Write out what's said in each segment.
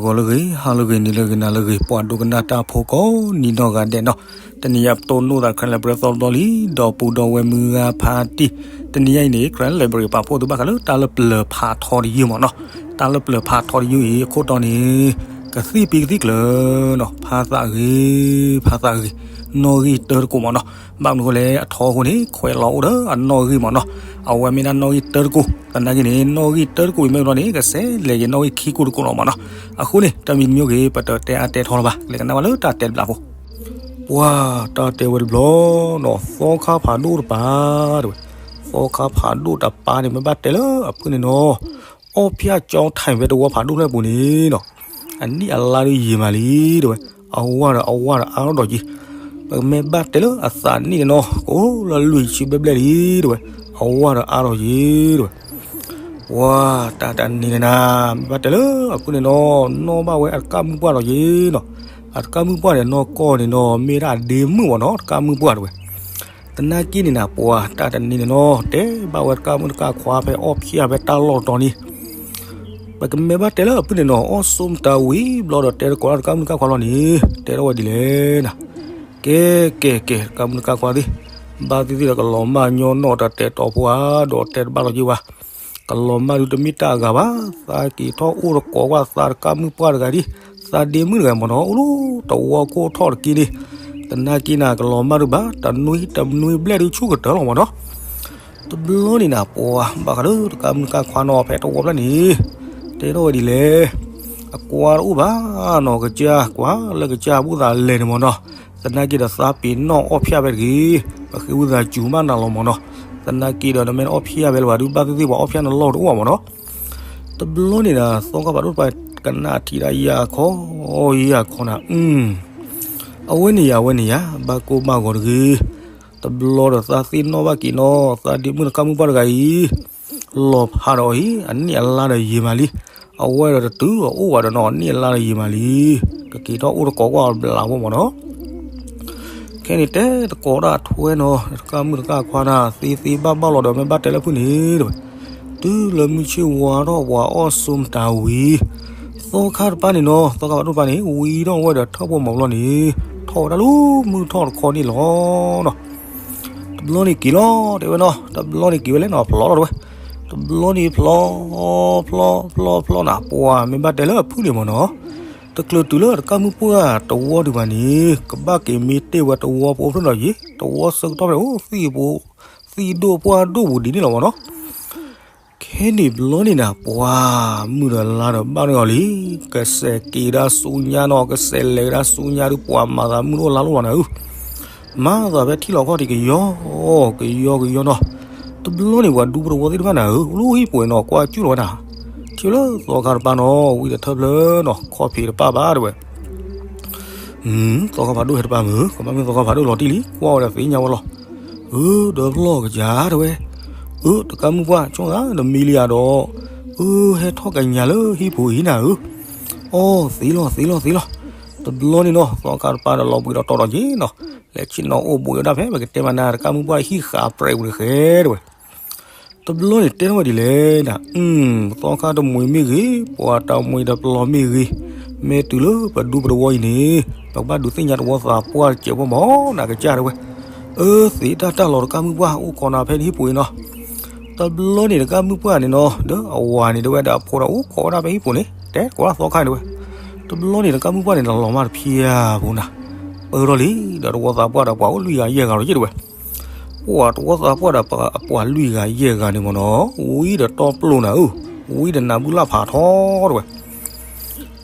ဂီၤလၢအဂ့ၤ, ဟါလၢအဂ့ၤ, နံၤလၢအဂ့ၤ, နၤလၢအဂ့ၤ, ပှၤဒိကနၣ်တၢ်ဖိကိးနံၤနီၢ်ဂၤဒဲးနီၤ, တနံၤအံၤပတိၢ်နီၣ်သး Karen Library သီတဘျီလံ, ဒီပုၢ်ဒီဝဲၢ်မုၢ်ဂၤဖါတံၢ်, တနံၤအံၤန့ၣ် Karen Library ပာ်ဖှိၣ်သုဘၣ်ဃးလၢတၢ်လၢပျၢၤဖးထီတယုၢ်မ့ၢ်နီၤ, တၢ်လၢပျၢၤဖးထီတယုၢ်အံၤ အခိၣ်တီန့ၣ် ကသံၣ်ပံကသံၣ်ကျၢၤနီၤ, ဖးသးဂ့ၤ, ဖးသးဂ့ၤ, နီၣ်ဂံၢ်တၢတကိးမ့ၢ်နီၤ, ဘၣ်မနုၤအဃိလဲၣ် အထီအဃိန့ၣ် ခွဲးလီၤအိၣ်ဒီးအနီၣ်ဂံၢ်မ့ၢ်နီၤ, အဝဲမ့ၢ်ဒၣ်နီၣ်ဂံၢ်တၢတကိး, သနာ်က့န့ၣ် နီၣ်ဂံၢ်တၢတကိးအံၤမ့ၢ်ဘျီန့ၣ် ကစဲးလဲၤက့ၤနီၣ်ဂံၢ်ခံကိးတကိးလီၤမ့ၢ်နီၤ, အဃိန့ၣ် တၢ်မံၤတမံၤဂ့ၤ ပတတဲအါတဲထီလၢၤဘၣ်, လဲၤကနၣ်ဝဲလၢတၢ်တဲတဘျီဖိ, ပှၤတၢ်တဲဝဲတဘျီနီၤ, သီခါဖးဒိၣ်တပၤတဲဝဲ, သီခါဖးဒိၣ်တပၤန့ၣ် မ့ၢ်ဘၣ်တဲလၢအဖုၣ်န့ၣ်နီၤ အီၣ်ဖျၢၣ်ကၠီထံးဝဲတဝီဖးဒိၣ်ဖျၢၣ်ပူၤန့ၣ်နီၤ, အနံၣ်အလါဒုးယံာ်မးလံတဲဝဲ, အဝါဒီးအဝါဒီးအါထီၣ်ဒီးက့ၤ, ပကမ့ၢ်ဘၣ်တဲလၢအသးနံၣ်န့ၣ်နီၤ ကအိၣ်လၢလွံၢ်ဆံဘျဲၣ်ဘျဲၣ်လံတဲဝဲ, အဝါဒီးအါထီၣ်က့ၤတဲဝဲ, ပှၤတၢ်တနံၤန့ၣ်နၤ မ့ၢ်ဘၣ်တဲလၢအဖုၣ်န့ၣ်နီၤ နီၣ်ဘၣ်ဝဲအတကၣ်မုၣ်ပှၢ်ဒီးက့ၤနီၤ, အတကၣ်မုၣ်ပှၢ်န့ၣ် နီၢ်ကီၢ်န့ၣ်နီၤ မ့ၢ်ဒၣ်အဒ့မုၣ်မ့ၢ်နီၤ တကၣ်မုၣ်ပှၢ်တဲဝဲ သနာ်က့န့ၣ်နၤ ပှၤတၢ်တနံၤန့ၣ်နီၤ တဲဘၣ်ဝဲတကၣ်မုၣ်တကၣ်ခွါဖဲအီၣ်ဖျၢၣ်ဖဲတၢ်လီၢ်တတီၤန့ၣ်, ပကမ့ၢ်ဘၣ်တဲလၢအဖုၣ်န့ၣ်နီၤ အီၣ်ဆိမတၤဝံၤဘျီဒီးတဲတကိးတၢ်တကၣ်မုၣ်တကၣ်ခွါလီၤန့ၣ် တဲထီၣ်ဝဲဒ်လဲၣ်နၤ, ကဲ ကဲ ကဲ တကၣ်မုၣ်တကၣ်ခွါသ့ၣ်, ဘၣ်သ့ၣ်သ့ၣ်ဒီးကလီၤမၢ်ညီနီၣ်တၢ်တဲတီၤဖိဧါ ဒီးတဲတဘၣ်လီၤက့ၤဝဲ ကလီၤမၢ်ဒုးတမ့ၢ်တၢ်အဂၤဘၣ်, သးက့ၤထီၣ်အိၣ်တကိးကွၢ်သးတကၣ်မုၣ်ပှၢ်တဂၤဒ်, သးဒ့မုၣ်တဂၤမ့ၢ်နီၤ အိၣ်လၢတဝီခိၣ်ထီၣ်တက့ၢ်န့ၣ်, သနာ်က့နၤ ကလီၤမၢ်ဒုးဘၣ် တနွံတနွံဘျဲၣ်ဒုးဆူၣ်ကတၢၢ်လီၤမ့ၢ်နီၤ, တဘျီန့ၣ်နၤ ပှၤဘၣ်ဃးဒီးတကၣ်မုၣ်တကၣ်ခွါနီၤ ဖဲတဝီဖျၢၣ်န့ၣ်, တဲထီၣ်ဝဲဒ်လဲၣ်, အကွၢ်တအိၣ်ဘၣ်နီၤ ကစၢ်ကွၢ်လၢကစၢ်ဘူၣ်သးလဲၤန့ၣ်မ့ၢ်နီၤ, သနာ်က့ဒီးသးပ့ၤနီၣ်အီၣ်ဖျၢၣ်ဖဲတဂ့ၤ, ပဃ့ဝံသးစူၤမးနၤလီၤမ့ၢ်နီၤ, သနာ်က့ဒီးနမ့ၢ်အီၣ်ဖျၢၣ်ဖဲလၢၤဘၣ်ဒုး ဘၣ်သ့ၣ်သ့ၣ်ပှၤအီၣ်ဖျၢၣ်နလီၢ်တအိၣ်ဘၣ်မ့ၢ်နီၤ, တဘျီန့ၣ်နၤ သီခါဖးဒိၣ်တပၤကနၣ်ထံၣ်ဒၣ်ယၢ်ခီ, ယၢ်ခီနၤ, အဝဲန့ၣ်ယၤ အဝဲန့ၣ်ယၤ ဘၣ်ကိၢ်ဘၣ်ဂီၤတဂ့ၤ, တဘျီဒီးသးသ့ၣ်နီၣ်ဘၣ်က့ၤနီၤ သးဒ့မုၣ်တကၣ်မုၣ်ပှၢ်တဂၤအံၤ လီၤဖးဒီးအံၤ အနံၣ်အလါဒီးယံာ်မးလံ, အဝဲဒီးတတုၤအအိၣ်ဘၣ်ဒီးနီၤ အနံၣ်အလါဒီးယံာ်မးလံ, ကက့ၤထီၣ်အိၣ်တကိးကွၢ်ဘျးဖိမ့ၢ်နီၤ, ခဲန့ၣ်တဲတကိးဒၣ်ထွဲနီၤ တကၣ်မုၣ်တကၣ်ခွါနၤ သ့သ့ဘၣ်ဘၣ်လီၤဒီးမ့ၢ်ဘၣ်တဲလၢဖုၣ်န့ၣ်တဲဝဲ, တုၤလၢမုၢ်ဆ့ၣ်ဝါထီၣ်ပှၤအီၣ်ဆိမတၤဝံၤ, သီခါတပၤန့ၣ်နီၤ သီခါဖးဒိၣ်တပၤန့ၣ် ဝံထီၣ်ဝဲဒီးထၢၣ်ဖိမၤဘျီန့ၣ်, ထီၣ်ဝဲဒၣ်လၢမုၢ်ထီၣ်တခီန့ၣ်လီၤနီၤ တဘျီန့ၣ်က့ၤလီၤ တဲဝဲနီၤ တဘျီန့ၣ်က့ၤဝဲလဲၣ်နီၤ ဖျီလီၤတဲဝဲ, တဘျီန့ၣ်ဖျီ, ဖျီ, ဖျီ, ဖျီနၤ ပှၤမ့ၢ်ဘၣ်တဲလၢအဖုၣ်န့ၣ်မ့ၢ်နီၤ, တချုးတုၤလၢတကၣ်မုၣ်ပှၢ်တဝီဒံးဘၣ်န့ၣ် ကဘၣ်က့ၤမ့ၢ်တ့ၢ်ဝဲတဝီဖိဖျၢၣ်ဒီးယံၤ တဝီဆၢကတီၢ်ဖဲအိၣ်သံၣ်ဖိ, သံၣ်ဒိၣ်ပှၢ်ဒိၣ်ပူၤဒ်န့ၣ်လီၤမ့ၢ်နီၤ ခဲန့ၣ်ဘျီန့ၣ်နၤ ပှၤမုၢ်ဒီးလါဒီးဘၣ်န့ၢ်အီၤလံ, ကစဲးက့ၤဒၣ်ဆူညါနီၤ ကစဲးလဲၤကဒါဆူညါဒုး ပှၤမၤသးမုၢ်တအိၣ်လါတအိၣ်လီၤနၤဧၢ, မၤသးဖဲထံလီၢ်ခီၣ်ထံးကယီကယီကယီနီၤ, တဘျီန့ၣ်ပှၤဒူပတဝီသ့ၣ်တဖၣ်နၤဧၢ လၢဟံၣ်ပူၤနီၤ ကွၢ်ကၠူၣ်လီၤဝဲနၤ, ထံၣ်လၢသီခါတပၤနီၤ ဝံတထၢၣ်ဖျၢၣ်နီၤ ခီၣ်ဖံးတပၣ်ဘၣ်တဲဝဲ သီခါဖးဒိၣ်ဟဲတပၤမုၢ် ကဘၣ်မ့ၢ်သီခါဖးဒိၣ်လီၤတံၢ်လံ ကွၢ်ဝဲဒီးသ့ၣ်ညါဝဲလီၤ, အၢ ဒီးပလီၢ်ကစၢ်တဲဝဲ, အၢ တကၣ်မုၣ်ပှၢ် ဆိသးနမံလံဧါဒီး, အၢ ဟဲထီၣ်ကညးလၢဟံၣ်ပူၤအံၤနၤဧၢ, အီ သ့လီၤ သ့လီၤ သ့လီၤ, တဘျီန့ၣ်နီၤ သီခါတပၤဒီးလီၤဘှံးဒီးတီၤဒီးက့ၤနီၤ, လဲၤဆ့ၣ်နီၤအိၣ်ဘှံးဝဲဒၣ်ဖဲ ပကတဲမးနၤ တကၣ်မုၣ်ပှၢ်ဟံၣ်ဃာ်ပြဲးပူၤတဃဲတဲဝဲ တဘျီန့ၣ်တဲထီၣ်ဝဲဒ်လဲၣ်နၤ, သီခါတမှံၤမ့ၢ်ဂ့ၤ, ပှၤတမှံၤတပျီၤမ့ၢ်ဂ့ၤ, မ့ၢ်တုၤလၢပဒူပတဝီအံၤန့ၣ်, ပကဘၣ်ဒုးသ့ၣ်ညါတဝီသးပှၢ်တစဲးဖိမးနၤကစၢ်တဲဝဲ, အၢ သ့တၢ်တၢ်လီၤတကၣ်မုၣ်ပှၢ် အိၣ်ခိးနၤဖဲဟံၣ်ပူၤအံၤနီၤ, တဘျီန့ၣ်တကၣ်မုၣ်ပှၢ်န့ၣ်နီၤ ဒီးအဝၤန့ၣ်တဲဝဲဒီးအဖိဒီးအိၣ်ခိးဝဲဒၣ်ဖဲဟံၣ်ပူၤန့ၣ် တဲကိးဒၣ်သီခါန့ၣ်တဲဝဲ, တဘျီန့ၣ်တကၣ်မုၣ်ပှၢ်န့ၣ်လီၤမၢ်တဖျၢၣ်ဖိနၤ, ပၢၢ်ထီၣ်လံ ဒီးတဝီသးပှၢ်ဒီးပှၤအိၣ်လွံၢ်ဂၤယဲၢ်ဂၤလီၤယ့ၣ်တဲဝဲ ပှၤတဝီသးပှၢ်ဒီးအပှၤလွံၢ်ဂၤယဲၢ်ဂၤန့ၣ်မ့ၢ်နီၤ ဝံဒီးတီပျိၢ်နၤဧၢ, ဝံဒီးနၢ်ဘူၣ်လၢ်ဖးထီတဲဝဲ,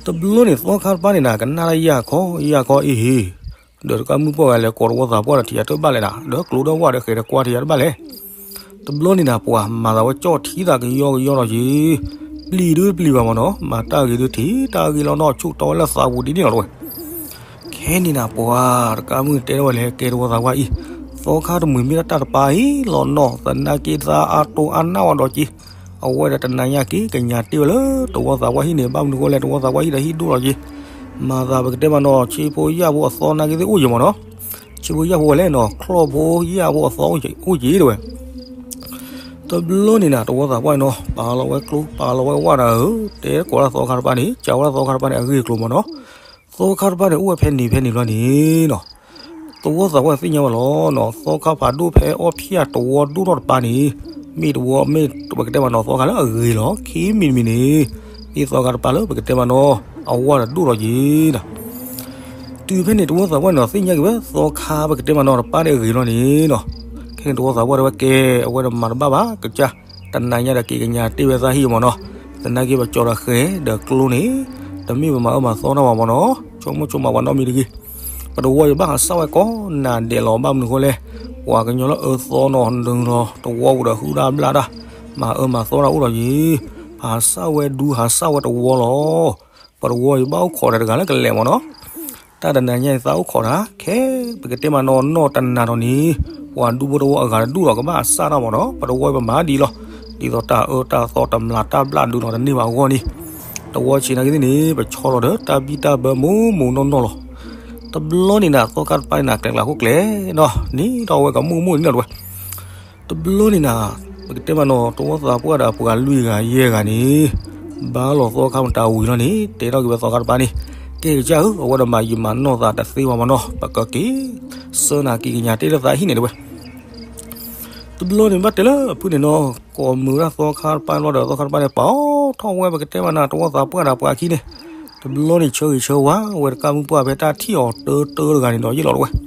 တဘျီန့ၣ်သီခါတပၤန့ၣ်နၤ ကနၣ်လၢယၢ်ခီ ယၢ်ခီအ့ဟ့ၣ်, ဒီးတကၣ်မုၣ်ပှၢ်ဂၤလဲၤကိးတဝီသးပှၢ်ဒီးထံၣ်ယၤတဘၣ်လဲၣ်နၤ, ဒီးကျိၤဒီးဝၣ်ဒီးဃဲၤဒီးကွၢ်ထံၣ်ယၤတဘၣ်လဲၣ် တဘျီန့ၣ်နၤ ပှၤမၤသးဝဲကၠီၣ်ထံသးကယီကယီလီၤက့ၤ, ပျံၤဒုပျံၤဘၣ်မ့ၢ်နီၤ မၤတၢ်ဂ့ၤဒုထံၣ်တၢ်ဂ့ၤလီၤနီၢ်ဆူၣ်တီဝဲလၢသးပူၤဒ်န့ၣ်လီၤတဲဝဲ, ခဲန့ၣ်နၤ ပှၤတကၣ်မုၣ်တဲထီၣ်ဝဲလဲၣ် ကဲတဝီသးပှၢ်အံၤ, သီခါတမှံၤမ့ၢ်ဒၣ်တၢ်တပၤအံၤလီၤနီၤ သနာ်က့သးအါတိၢ်အါနၢ်ဝဲဒီးက့ၤ, အဝဲဒီးတနၤညါက့ၤ ကညးတ့ၢ်ဝဲလၢတဝီသးပှၢ်ဟံၣ်န့ၣ် ဘၣ်မနုၤဃိလဲၣ် တဝီသးပှၢ်ဟံၣ်ဒီးဟံၣ်ဒိၣ်လီၤက့ၤ, မၤသးပကတဲမးနီၤ ဆံဖိယာ်ဖိအသီနာ်က့သ့ၣ်အိၣ်ယံၤမ့ၢ်နီၤ ဆံဖိယာ်ဖိဝဲလဲၣ်နီၤ ချီၣ်ဖိယာ်ဖိအသီအိၣ်က့ၤတဲဝဲ, တ တဘျီန့ၣ်နၤ တဝီသးပှၢ်နီၤ ပာ်လီၤဝဲကျိ ပာ်လီၤဝဲဝၣ်နၤဧၢ, တဲသကိးဒၣ်သီခါတပၤန့ၣ် ကးဝဲဒၣ်သီခါတပၤန့ၣ် အဂ့ၢ်အကျိၤမၢ်နီၤ. သီခါတပၤန့ၣ် အိၣ်ဝဲဖဲန့ၣ်ဖဲန့ၣ်လီၤန့ၣ်နီၤ. တဝီသးပှၢ်သ့ၣ်ညါဝဲလီၤနီၤ, သီခါဖးဒိၣ်ဖဲအီၣ်ဖၠၣ်တဝီဒိၣ်ထီၣ်တပၤန့ၣ် မ့ၢ်တဝီ မ့ၢ်ပကတဲမးနီၤ သီခါလၢအဂ့ၤလီၤ. ခံမံၤတမံၤန့ၣ် မ့ၢ်သီခါတပၤလၢပကတဲမးနီၤ အဝၣ်ဒီးဒိၣ်လီၤက့ၤနီၤ. တုၤဖဲန့ၣ် တဝီသးပှၢ်န့ၣ်ဒီး သ့ၣ်ညါက့ၤဝဲ သီခါပကတဲမးနီၤ တပၤန့ၣ်အဂ့ၤလီၤန့ၣ်နီၤ. ခဲန့ၣ် တဝီသးပှၢ်တဲဝဲ ကဲ အဝဲဒီးမၤတဘၣ်ဘၣ် ကစၢ်, တနၤညါဒီးက့ၤကညးတ့ၢ်ဝဲသးဟံၣ်မၢ်နီၤ. သနာ်က့ ပကၠီၤဒီးဃဲၤဒီးကျိန့ၣ် တမ့ၢ်ပမၤအၢမၤသီတၢ်ဘၣ်မၢ်နီၤ, ဆိကမိၣ်ဆိကမးပှၤနီတမံၤတဂ့ၤ. ပတဝီယဘၣ်ဟးစၢ်ဝဲကိးနၤဒဲးလီၤ, ဘၣ်မနုၤဃိလဲၣ်, ပှၤကညီလၢအၢသီနီၤ နုာ်လီၤတဝီပူၤဒီးဟုၣ်တၢ်ဘျၣ်တၢ်, မၤအၢမၤသီတၢ်အိၣ်ဒီးယံၤ, ဟးစၢ်ဝဲဒူ ဟးစၢ်ဝဲတဝီလီၤ. ပတဝီယဘၣ်အိၣ်ခိးတၢ်တဂၤလၢကလဲၤမၢ်နီၤ. တၢ်တနၤညါအံၤသးအိၣ်ခိးတၢ် ခဲပကတဲမးနီၤ နီၢ်တနၤဒီးန့ၣ် ပှၤဒူဖိတဝီအဂၤတဒူၣ်လီၤ ကဘၣ်အစၢ်တၢ်မၢ်နီၤ, ပတဝီပမၤဒ်အံၤလီၤ. ဒ်သိးတၢ်အၢတၢ်သီတမျၢ်တၢ်ဘျၣ်ဒုးနီၤ တန့ၢ်ဘၣ်အဂီၢ်န့ၣ်, တဝီဆံးနာ်က့သ့ၣ်န့ၣ် ပဆီလီၤဒီးတၢ်ဘံၣ်တၢ်ဘၢမိၢ်မိၢ်နီၢ်နီၢ်လီၤ. တဘျီန့ၣ်နၤ သီခါတပၤန့ၣ်နၤ ကျဲကျါခိၣ်ကျဲနီၤ န့ၣ်ထီၣ်ဝဲကမိၢ်မိၢ်န့ၣ်လီၤတဝဲ တဘျီန့ၣ်နၤ ပကတဲမးနီၤ တဝီသးပှၢ်ဒီးပှၤလွံၢ်ဂၤယဲၢ်ဂၤန့ၣ် ဘါလီၤသီခါမတၤဝံၤလီၤန့ၣ် တဲထီၣ်က့ၤဝဲသီခါတပၤန့ၣ်, ကဲကစၢ်ဧၢ အဝဲဒီးမၤယံာ်မၤနီၢ်သးတသ့ဘၣ်မၢ်နီၤ ပကက့ၤဆှၢနၤက့ၤကညးတ့ၢ်လၢသးဟံၣ်န့ၣ်တဝဲ တဘျီန့ၣ် ဘၣ်တဲလၢအဖုၣ်န့ၣ်နီၤ ကိးမုာ်ဒၣ်သီခါတပၤလီၤဒီး သီခါတပၤန့ၣ် ပာ်ထီၣ်ဝဲ ပကတဲမးနၤ တဝီသးပှၢ်ဒီးပှၤခံန့ၣ်, တဘျီန့ၣ် ဆၢဂ့ၤဆၢဝါဝဲတကၢ်မုၢ်ပှၢ်ဖဲတၢ်ထံၣ်အီၤတၢတၢတဂၤန့ၣ်ဒီး ယ့ၣ်လီၤတဝဲ ယ့ၣ်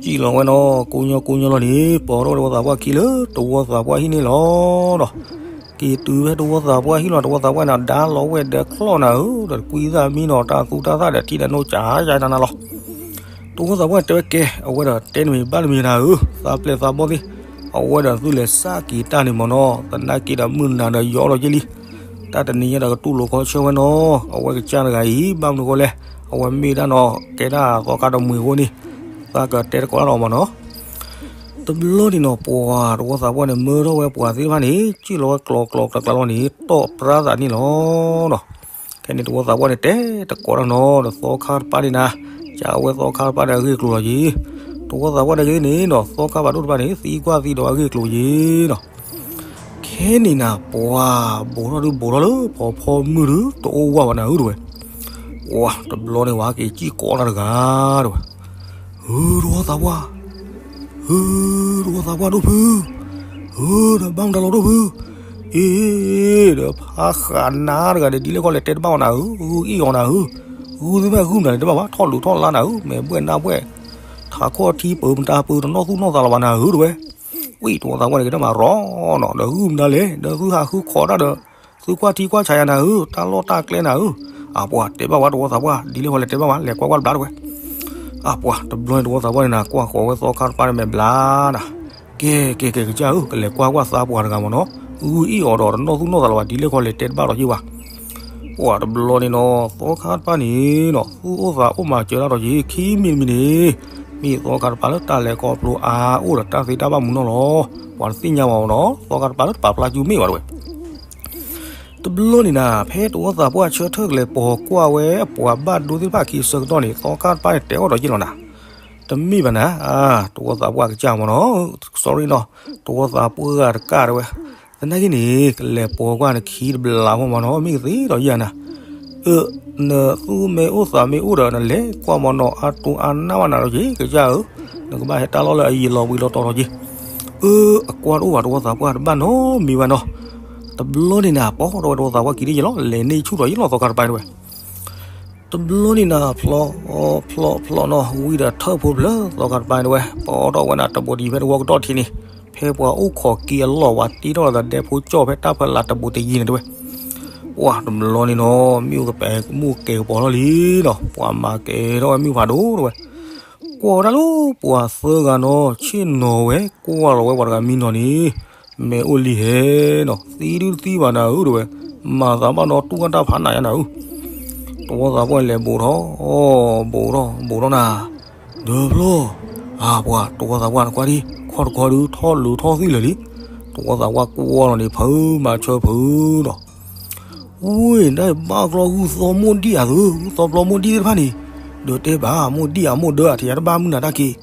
လီၤဝဲနီၤ ကိညီကိညီလီၤန့ၣ် ပာ်ထီၣ်ဝဲတဝီသးပှၢ်ခံလၢတဝီသးပှၢ်ဟံၣ်န့ၣ်လီၤဒီး က့ၤတုၤဖဲတဝီသးပှၢ်ဟံၣ်လီၤ တဝီသးပှၢ်န့ၣ် ဒါလီၤဝဲဒီးချီၣ်နၤဧၢ ဒီးတကွံသၣ်မံနီၤ တၢ်သူတၢ်သၣ်ဒီးထံဒီးနိကၠးယါနၤလီၤ. တဝီသးပှၢ်တဲဝဲကဲ အဝဲဒီးတဲနမံၤဘၣ်နမံၤနၤဧၢ သးပျဲၢ်သးဘီၣ်သ့ၣ် အဝဲဒီးသုလဲၤစၢ်က့ၤတၢ်န့ၣ်မၢ်နီၤ သနာ်က့ဒီးမုၢ်နၤဒီးယီလီၤက့လံ တၢ်တနံၤညါဒီးကတူၢ်လိာ်ခီဆၢဝဲနီၤ အဝဲကစၢ်တဂၤအံၤ ဘၣ်မနုၤဃိလဲၣ် အဝဲမ့ၢ်ဒၣ်နီၤ ကဲဒၣ်သီခါတမှံၤအဃိန့ၣ် သးကတဲတကိးတၢ်လီၤမၢ်နီၤ. တဘျီန့ၣ်နီၤ ပှၤတဝီသးပှၢ်န့ၣ် မၢထီၣ်ဝဲပှၤသ့ၣ်တဖၣ်န့ၣ် စံၣ်လီၤဝဲကျီကျီကျီကျီလီၤန့ၣ် တီၣ်ပြါသးန့ၣ်လီၤနီၤ. ခဲန့ၣ် တဝီသးပှၢ်န့ၣ် တဲတကိးတၢ်နီၤ ဒီးသီခါတပၤန့ၣ်နၤ ကးဝဲသီခါတပၤန့ၣ် အဂ့ၢ်အကျိၤလီၤယံၤ တဝီသးပှၢ်န့ၣ်ဂ့ၤန့ၣ်နီၤ သီခါဖးဒိၣ်တပၤန့ၣ် သံကွၢ်သံဒိးအဂ့ၢ်အကျိၤယံၤနီၤ. ခဲန့ၣ်နၤ ပှၤဘိးထီၣ်ဒုးဘိးထီၣ်လၢ ပီၤဖီမုၢ်ဒုး တအိၣ်ဝဲဘၣ်နၤဧၢတဝဲ. ဝၤ တဘျီန့ၣ် ဝၤက့ၤစံၣ်ကိးတၢ်တဂၤတဝဲ. ဧၢ တဝီသးပှၢ် ဧၢ တဝီသးပှၢ်ဒိၣ်ဖု, ဧၢ ဒီးဘၣ်မတၤလီၤဒိၣ်ဖု, အ့ ဒီးဖးဃးနၤတဂၤဒီး ဒ်လဲၣ်ခီလဲၣ်တဲတဘၣ်ဝဲနၤဧၢ, ဂုၢ်အ့ၣ်အီၤနၤဧၢ, ဂုၢ်သ့ၣ်မ့ၢ်ဂုၢ်မနုၤန့ၣ် တဲဘၣ်ဝဲ ထီၣ်လူၤထီၣ်လါနၤဧၢ, မဲာ်ဘှဲၣ်နါဘှဲၣ်, ထးခီၣ်ထံပၢၤမတၤပၢၤ တနီၣ်သူၣ်နီၣ်သးလီၤဘၣ်နၤဧၢတဝဲ. ဝံၣ် တဝီသးပှၢ်န့ၣ် ကတဲမးရီနီၤ ဒီးဂုၢ်မနုၤလဲၣ် ဒီးသုဟးဃုခိးတၢ်ဒီး သုကွၢ်ထံကွၢ်ဆးယၤနၤဧၢ, တၢ်လီၢ်တၢ်ကျဲနၤဧၢ, အပှၤတဲဘၣ်ဝဲတဝီသးပှၢ် ဒ်လဲၣ်ခီလဲၣ်တဲဘၣ်ဝဲ လဲၤကွၢ်ကွၢ်တဘျီတဝဲ. အပှၤ တဘျီန့ၣ် တဝီသးပှၢ်န့ၣ်နၤ ကွၢ်ဃီၤဝဲသီခါတပၤန့ၣ်မဲာ်ဘျါနၤ, ကဲ ကဲ ကဲ ကစၢ်ဧၢ ကလဲၤကွၢ်ကွၢ်သးပှၢ်တဂၤမၢ်နီၤ, ဂုၢ်အ့ၣ်အီၤဒီး တနီၣ်သူၣ်နီၣ်သးလီၤဘၣ် ဒ်လဲၣ်ခီလဲၣ်တဲတဘၣ်လီၤယ့ၢ်ဘၣ်. ပှၤတဘျီန့ၣ်နီၤ သီခါတပၤန့ၣ်နီၤ သူၣ်အိၣ်သးအိၣ်မၤစၢၤတၢ်ဒီးယံၤ ခံမံၤတမံၤန့ၣ်, မ့ၢ်သီခါတပၤလၢတၢ်လဲၤခီဖျိအါအိၣ်ဒီးတၢ်သ့တၢ်ဘၣ်မုာ်နီၢ်လီၤ. ပှၤတသ့ၣ်ညါဘၣ်မၢ်နီၤ သီခါတပၤလၢတပာ်ဖျါကၠူမ့ၢ်ဘၣ်တဝဲ. တဘျီန့ၣ်နၤ ဖဲတဝီသးပှၢ်ဆၢထၢၣ်ကလဲၤပိာ်ကွၢ်ဝဲအပှၤဘၣ်ဒိသ့ၣ်တဖၣ်ခံဆၢကတီၢ်န့ၣ် သီခါတပၤန့ၣ်တဲအီၤဒီးယ့ၢ်လီၤနၤ, တမ့ၢ်ဘၣ်နၤ, တဝီသးပှၢ်ကစၢ်မၢ်နီၤ, sorry နီၤ, တဝီသးပှၢ်တကၢ်တဝဲ, သနာ်က့န့ၣ် ကလဲၤပိာ်ကွၢ်နခံတဘျီဖိမၢ်နီၤ မ့ၢ်ကသ့ဒီးယၤနၤ, အၢ နသူၣ်မ့ၢ်အိၣ်သးမ့ၢ်အိၣ်ဒီး နလဲၤကွၢ်မၢ်နီၤ အါတူၢ်အါနၢ်ဘၣ်နၤဒီးက့ၤ ကစၢ်ဧၢ, နကဘၣ်ဟဲတၢ်လီၢ်လၢအယံာ်လီၤဝံၤလီၤတီၤလီၤက့ၤ, အၢ အကွၢ်တအိၣ်ဘၣ်တဝီသးပှၢ်တဘၣ်နီတမံၤဘၣ်နီၤ, တဘျီန့ၣ်နၤ ပိာ်ထီၣ်ဝဲတဝီသးပှၢ်က့ၤဒ်ယ့ၢ်လီၤ လဲၤန့ၢ်ဆူၣ်ထီၣ်ယ့ၢ်လီၤသီခါတပၤတဝဲ တဘျီန့ၣ်နၤ ဖျိး ဖျိး ဖျိးနီၤ ဝံၤဒီးထၢၣ်ဖိဖျၢၣ်သီခါတပၤန့ၣ်တဝဲ ပိာ်ထီၣ်ဝဲနၤတဘိတယံၤဖဲတဝီကဒီးထံးန့ၣ်, ဖဲပှၤအိၣ်ခိးက့ၤအလီၢ် ပှၤတ့ထီၣ်လီၤသးဒဲဖိကၠီၣ်ဖဲတၢ်ဖီလာ်တဘိတယံၤန့ၣ်တဝဲ, ပှၤတဘျီန့ၣ်နီၤ မ့ၣ်အူကပဲာ်မ့ၣ်အူကဲၤကပီၤထီၣ်လံနီၤ ပှၤမၤကဲၤထီၣ်ဝဲမ့ၣ်အူဖးဒိၣ်တဝဲ, ကွၢ်ဝဲဒၣ်လၢပှၤသၢဂၤနီၤ ဆ့ၣ်နီၤဝဲ ကွၢ်လီၤဝဲပှၤတဂၤမံနီၤန့ၣ် မဲာ်အိၣ်လံဟဲနီၤ သံဒုတသံဘၣ်နၤဧၢတဝဲ, မၤသးဘၣ်နီၤ တူၢ်ကတၢ်ဖးနးယါနၤဧၢ, တဝီသးပှၢ်လဲၤဘူးထီၣ် ဘူးထီၣ် ဘူးထီၣ်နၤ, ဒီဖျီၣ်, အပှၤ တဝီသးပှၢ်နကွၢ်ဒံး ခီၣ်တခီဒုးထီၣ်လူၤထီၣ်သံလၢာ်လံ, တဝီသးပှၢ်ကွၢ်လီၤန့ၣ် ဖုမၤဆၢဖုနီၤ ဝ့ၢ် ဒ်ဘၣ်ကျီဂုၢ်သီမိၢ်ဒံၣ်အသိး ဂုၢ်သီပျီမိၢ်ဒံၣ်သ့ၣ်တဖၣ်န့ၣ်, ဒီးတဲဘၣ်မိၢ်ဒံၣ်အမိၢ်ဒၢအထံၣ်ယတဘၣ်မုၢ်နၤတၢ်က့ၤ,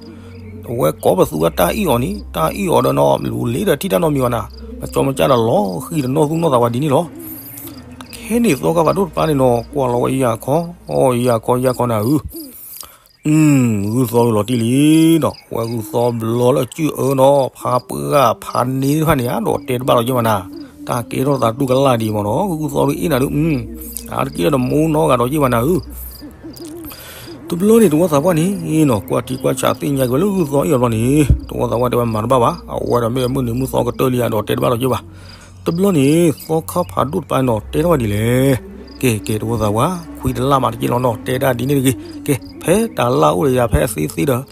အဝဲကိးပသူဝဲတၢ်အ့ၣ်အီၤန့ၣ် တၢ်အ့ၣ်အီၤဒီးနီၤ လူၤလ့ဒီးထံၣ်တၢ်နီတမံၤဘၣ်နၤ, အကၠီမကၢ်ဒီးလီၤဃံၤတနီၢ်သူၣ်နီၢ်သးဝဲဒ်န့ၣ်လီၤ. ခဲန့ၣ်သီခါဖးဒိၣ်တပၤန့ၣ်နီၤ ကွၢ်လီၤဝဲယၤခီ, ယၤခီယၤခီနၤဧၢ, ဂုၢ်သီဒုးလီၤတံၢ်လံနီၤ, ဝဲဂုၢ်သီဘျီလၢအစုၣ်အၢနီၤ, ဖးပှၢ်ဂၤဖးန့ၢ်တဖၣ်န့ၣ် အဒိးတဲတဘၣ်လီၤက့ၤဘၣ်နၤ, တၢ်ကဲထီၣ်သးတူၢ်ကလာ်ဒံးမ့ၢ်နီၤ, ဂုၢ်သီဒုးအ့ၣ်နၤဒုး, အါတက့ၢ်လၢတမူနီဂၤဒီးက့ၤဘၣ်နၤဧၢ တဘျီန့ၣ် တဝီသးပှၢ်န့ၣ်နီၤ ကွၢ်ထံကွၢ်ဆးသ့ၣ်ညါက့ၤဝဲလၢဂုၢ်သီအ့ၣ်အီၤဘျီန့ၣ် တဝီသးပှၢ်တဲဝဲမၤတဘၣ်ဘၣ်, အဝဲဒီးမ့ၢ်မုၢ်နံၤမုၢ်သီကတၢၢ်လံ အဒိးတဲတဘၣ်လီၤက့ၤဘၣ်. တဘျီန့ၣ် သီခါဖးဒိၣ်တပၤနီၤ တဲထီၣ်ဝဲဒ်လဲၣ်. ကဲ ကဲ တဝီသးပှၢ် ခွံတလၢ်မးတက့ၢ်လီၤနီၤ တဲဒၣ်ဒ်န့ၣ်တဂ့ၤ. ကဲ ဖဲတၢ်လၢ်အိၣ်ဒီးယၤဖဲအသ့သ့ဒီး ဒ်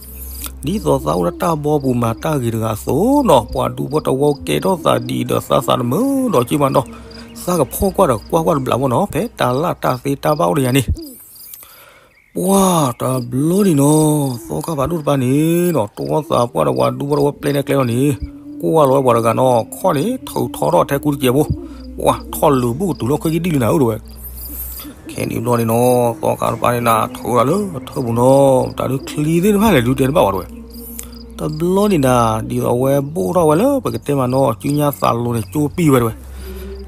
သိးသးအိၣ်လၢတၢ်ဘီပူၤမၤတၢ်ဂ့ၤတဂၤအသိးနီၤ ပှၤဒူဖိတဝီကဲထီၣ်သးဒ်အံၤဒီးသးသးတမုာ်ဒီးက့ၤဘၣ်နီၤ, သးကဖီၣ်ကွၢ်ဒီးကွၢ်ကွၢ်တဘျီဖိနီၤ ဖဲတၢ်လၢ်တၢ်သ့တၢ်ဘၣ်အိၣ်ဒီးယၤန့ၣ် ပှၤတဘျီန့ၣ်နီၤ သီခါဖးဒိၣ်တပၤန့ၣ်နီၤ တဝီသးပှၢ်ဒီးပှၤဒူဖိတဝီပျဲနဲကျဲလီၤန့ၣ် ကွၢ်လီၤဝဲပှၤတဂၤနီၤ ခီၣ်န့ၣ် ထုးထီထီၣ်ထဲကူတစဲးဖိ, ပှၤထီၣ်လုာ်ဘူၣ်ကတုၤလီၢ်ခ့ကံဒံၣ်လံနၤဧၢတဝဲ. ခဲန့ၣ်ဘျီန့ၣ်နီၤ သီခါတပၤန့ၣ်နၤ ထုးတၢ်လၢအထၢၣ်ပူၤနီၤ တၢ်ဒုးချံသ့ၣ်တဖၣ်လဲၤဒုးတဲတဘၣ်ဘၣ်တဝဲ. တဘျီန့ၣ်နၤ ဒ်သိးအဝဲဘိၣ်ထီၣ်ဝဲလၢပကတဲမးနီၤ စုညါသးလိၤန့ၣ် ကၠိပံၢ်ဝဲတဝဲ,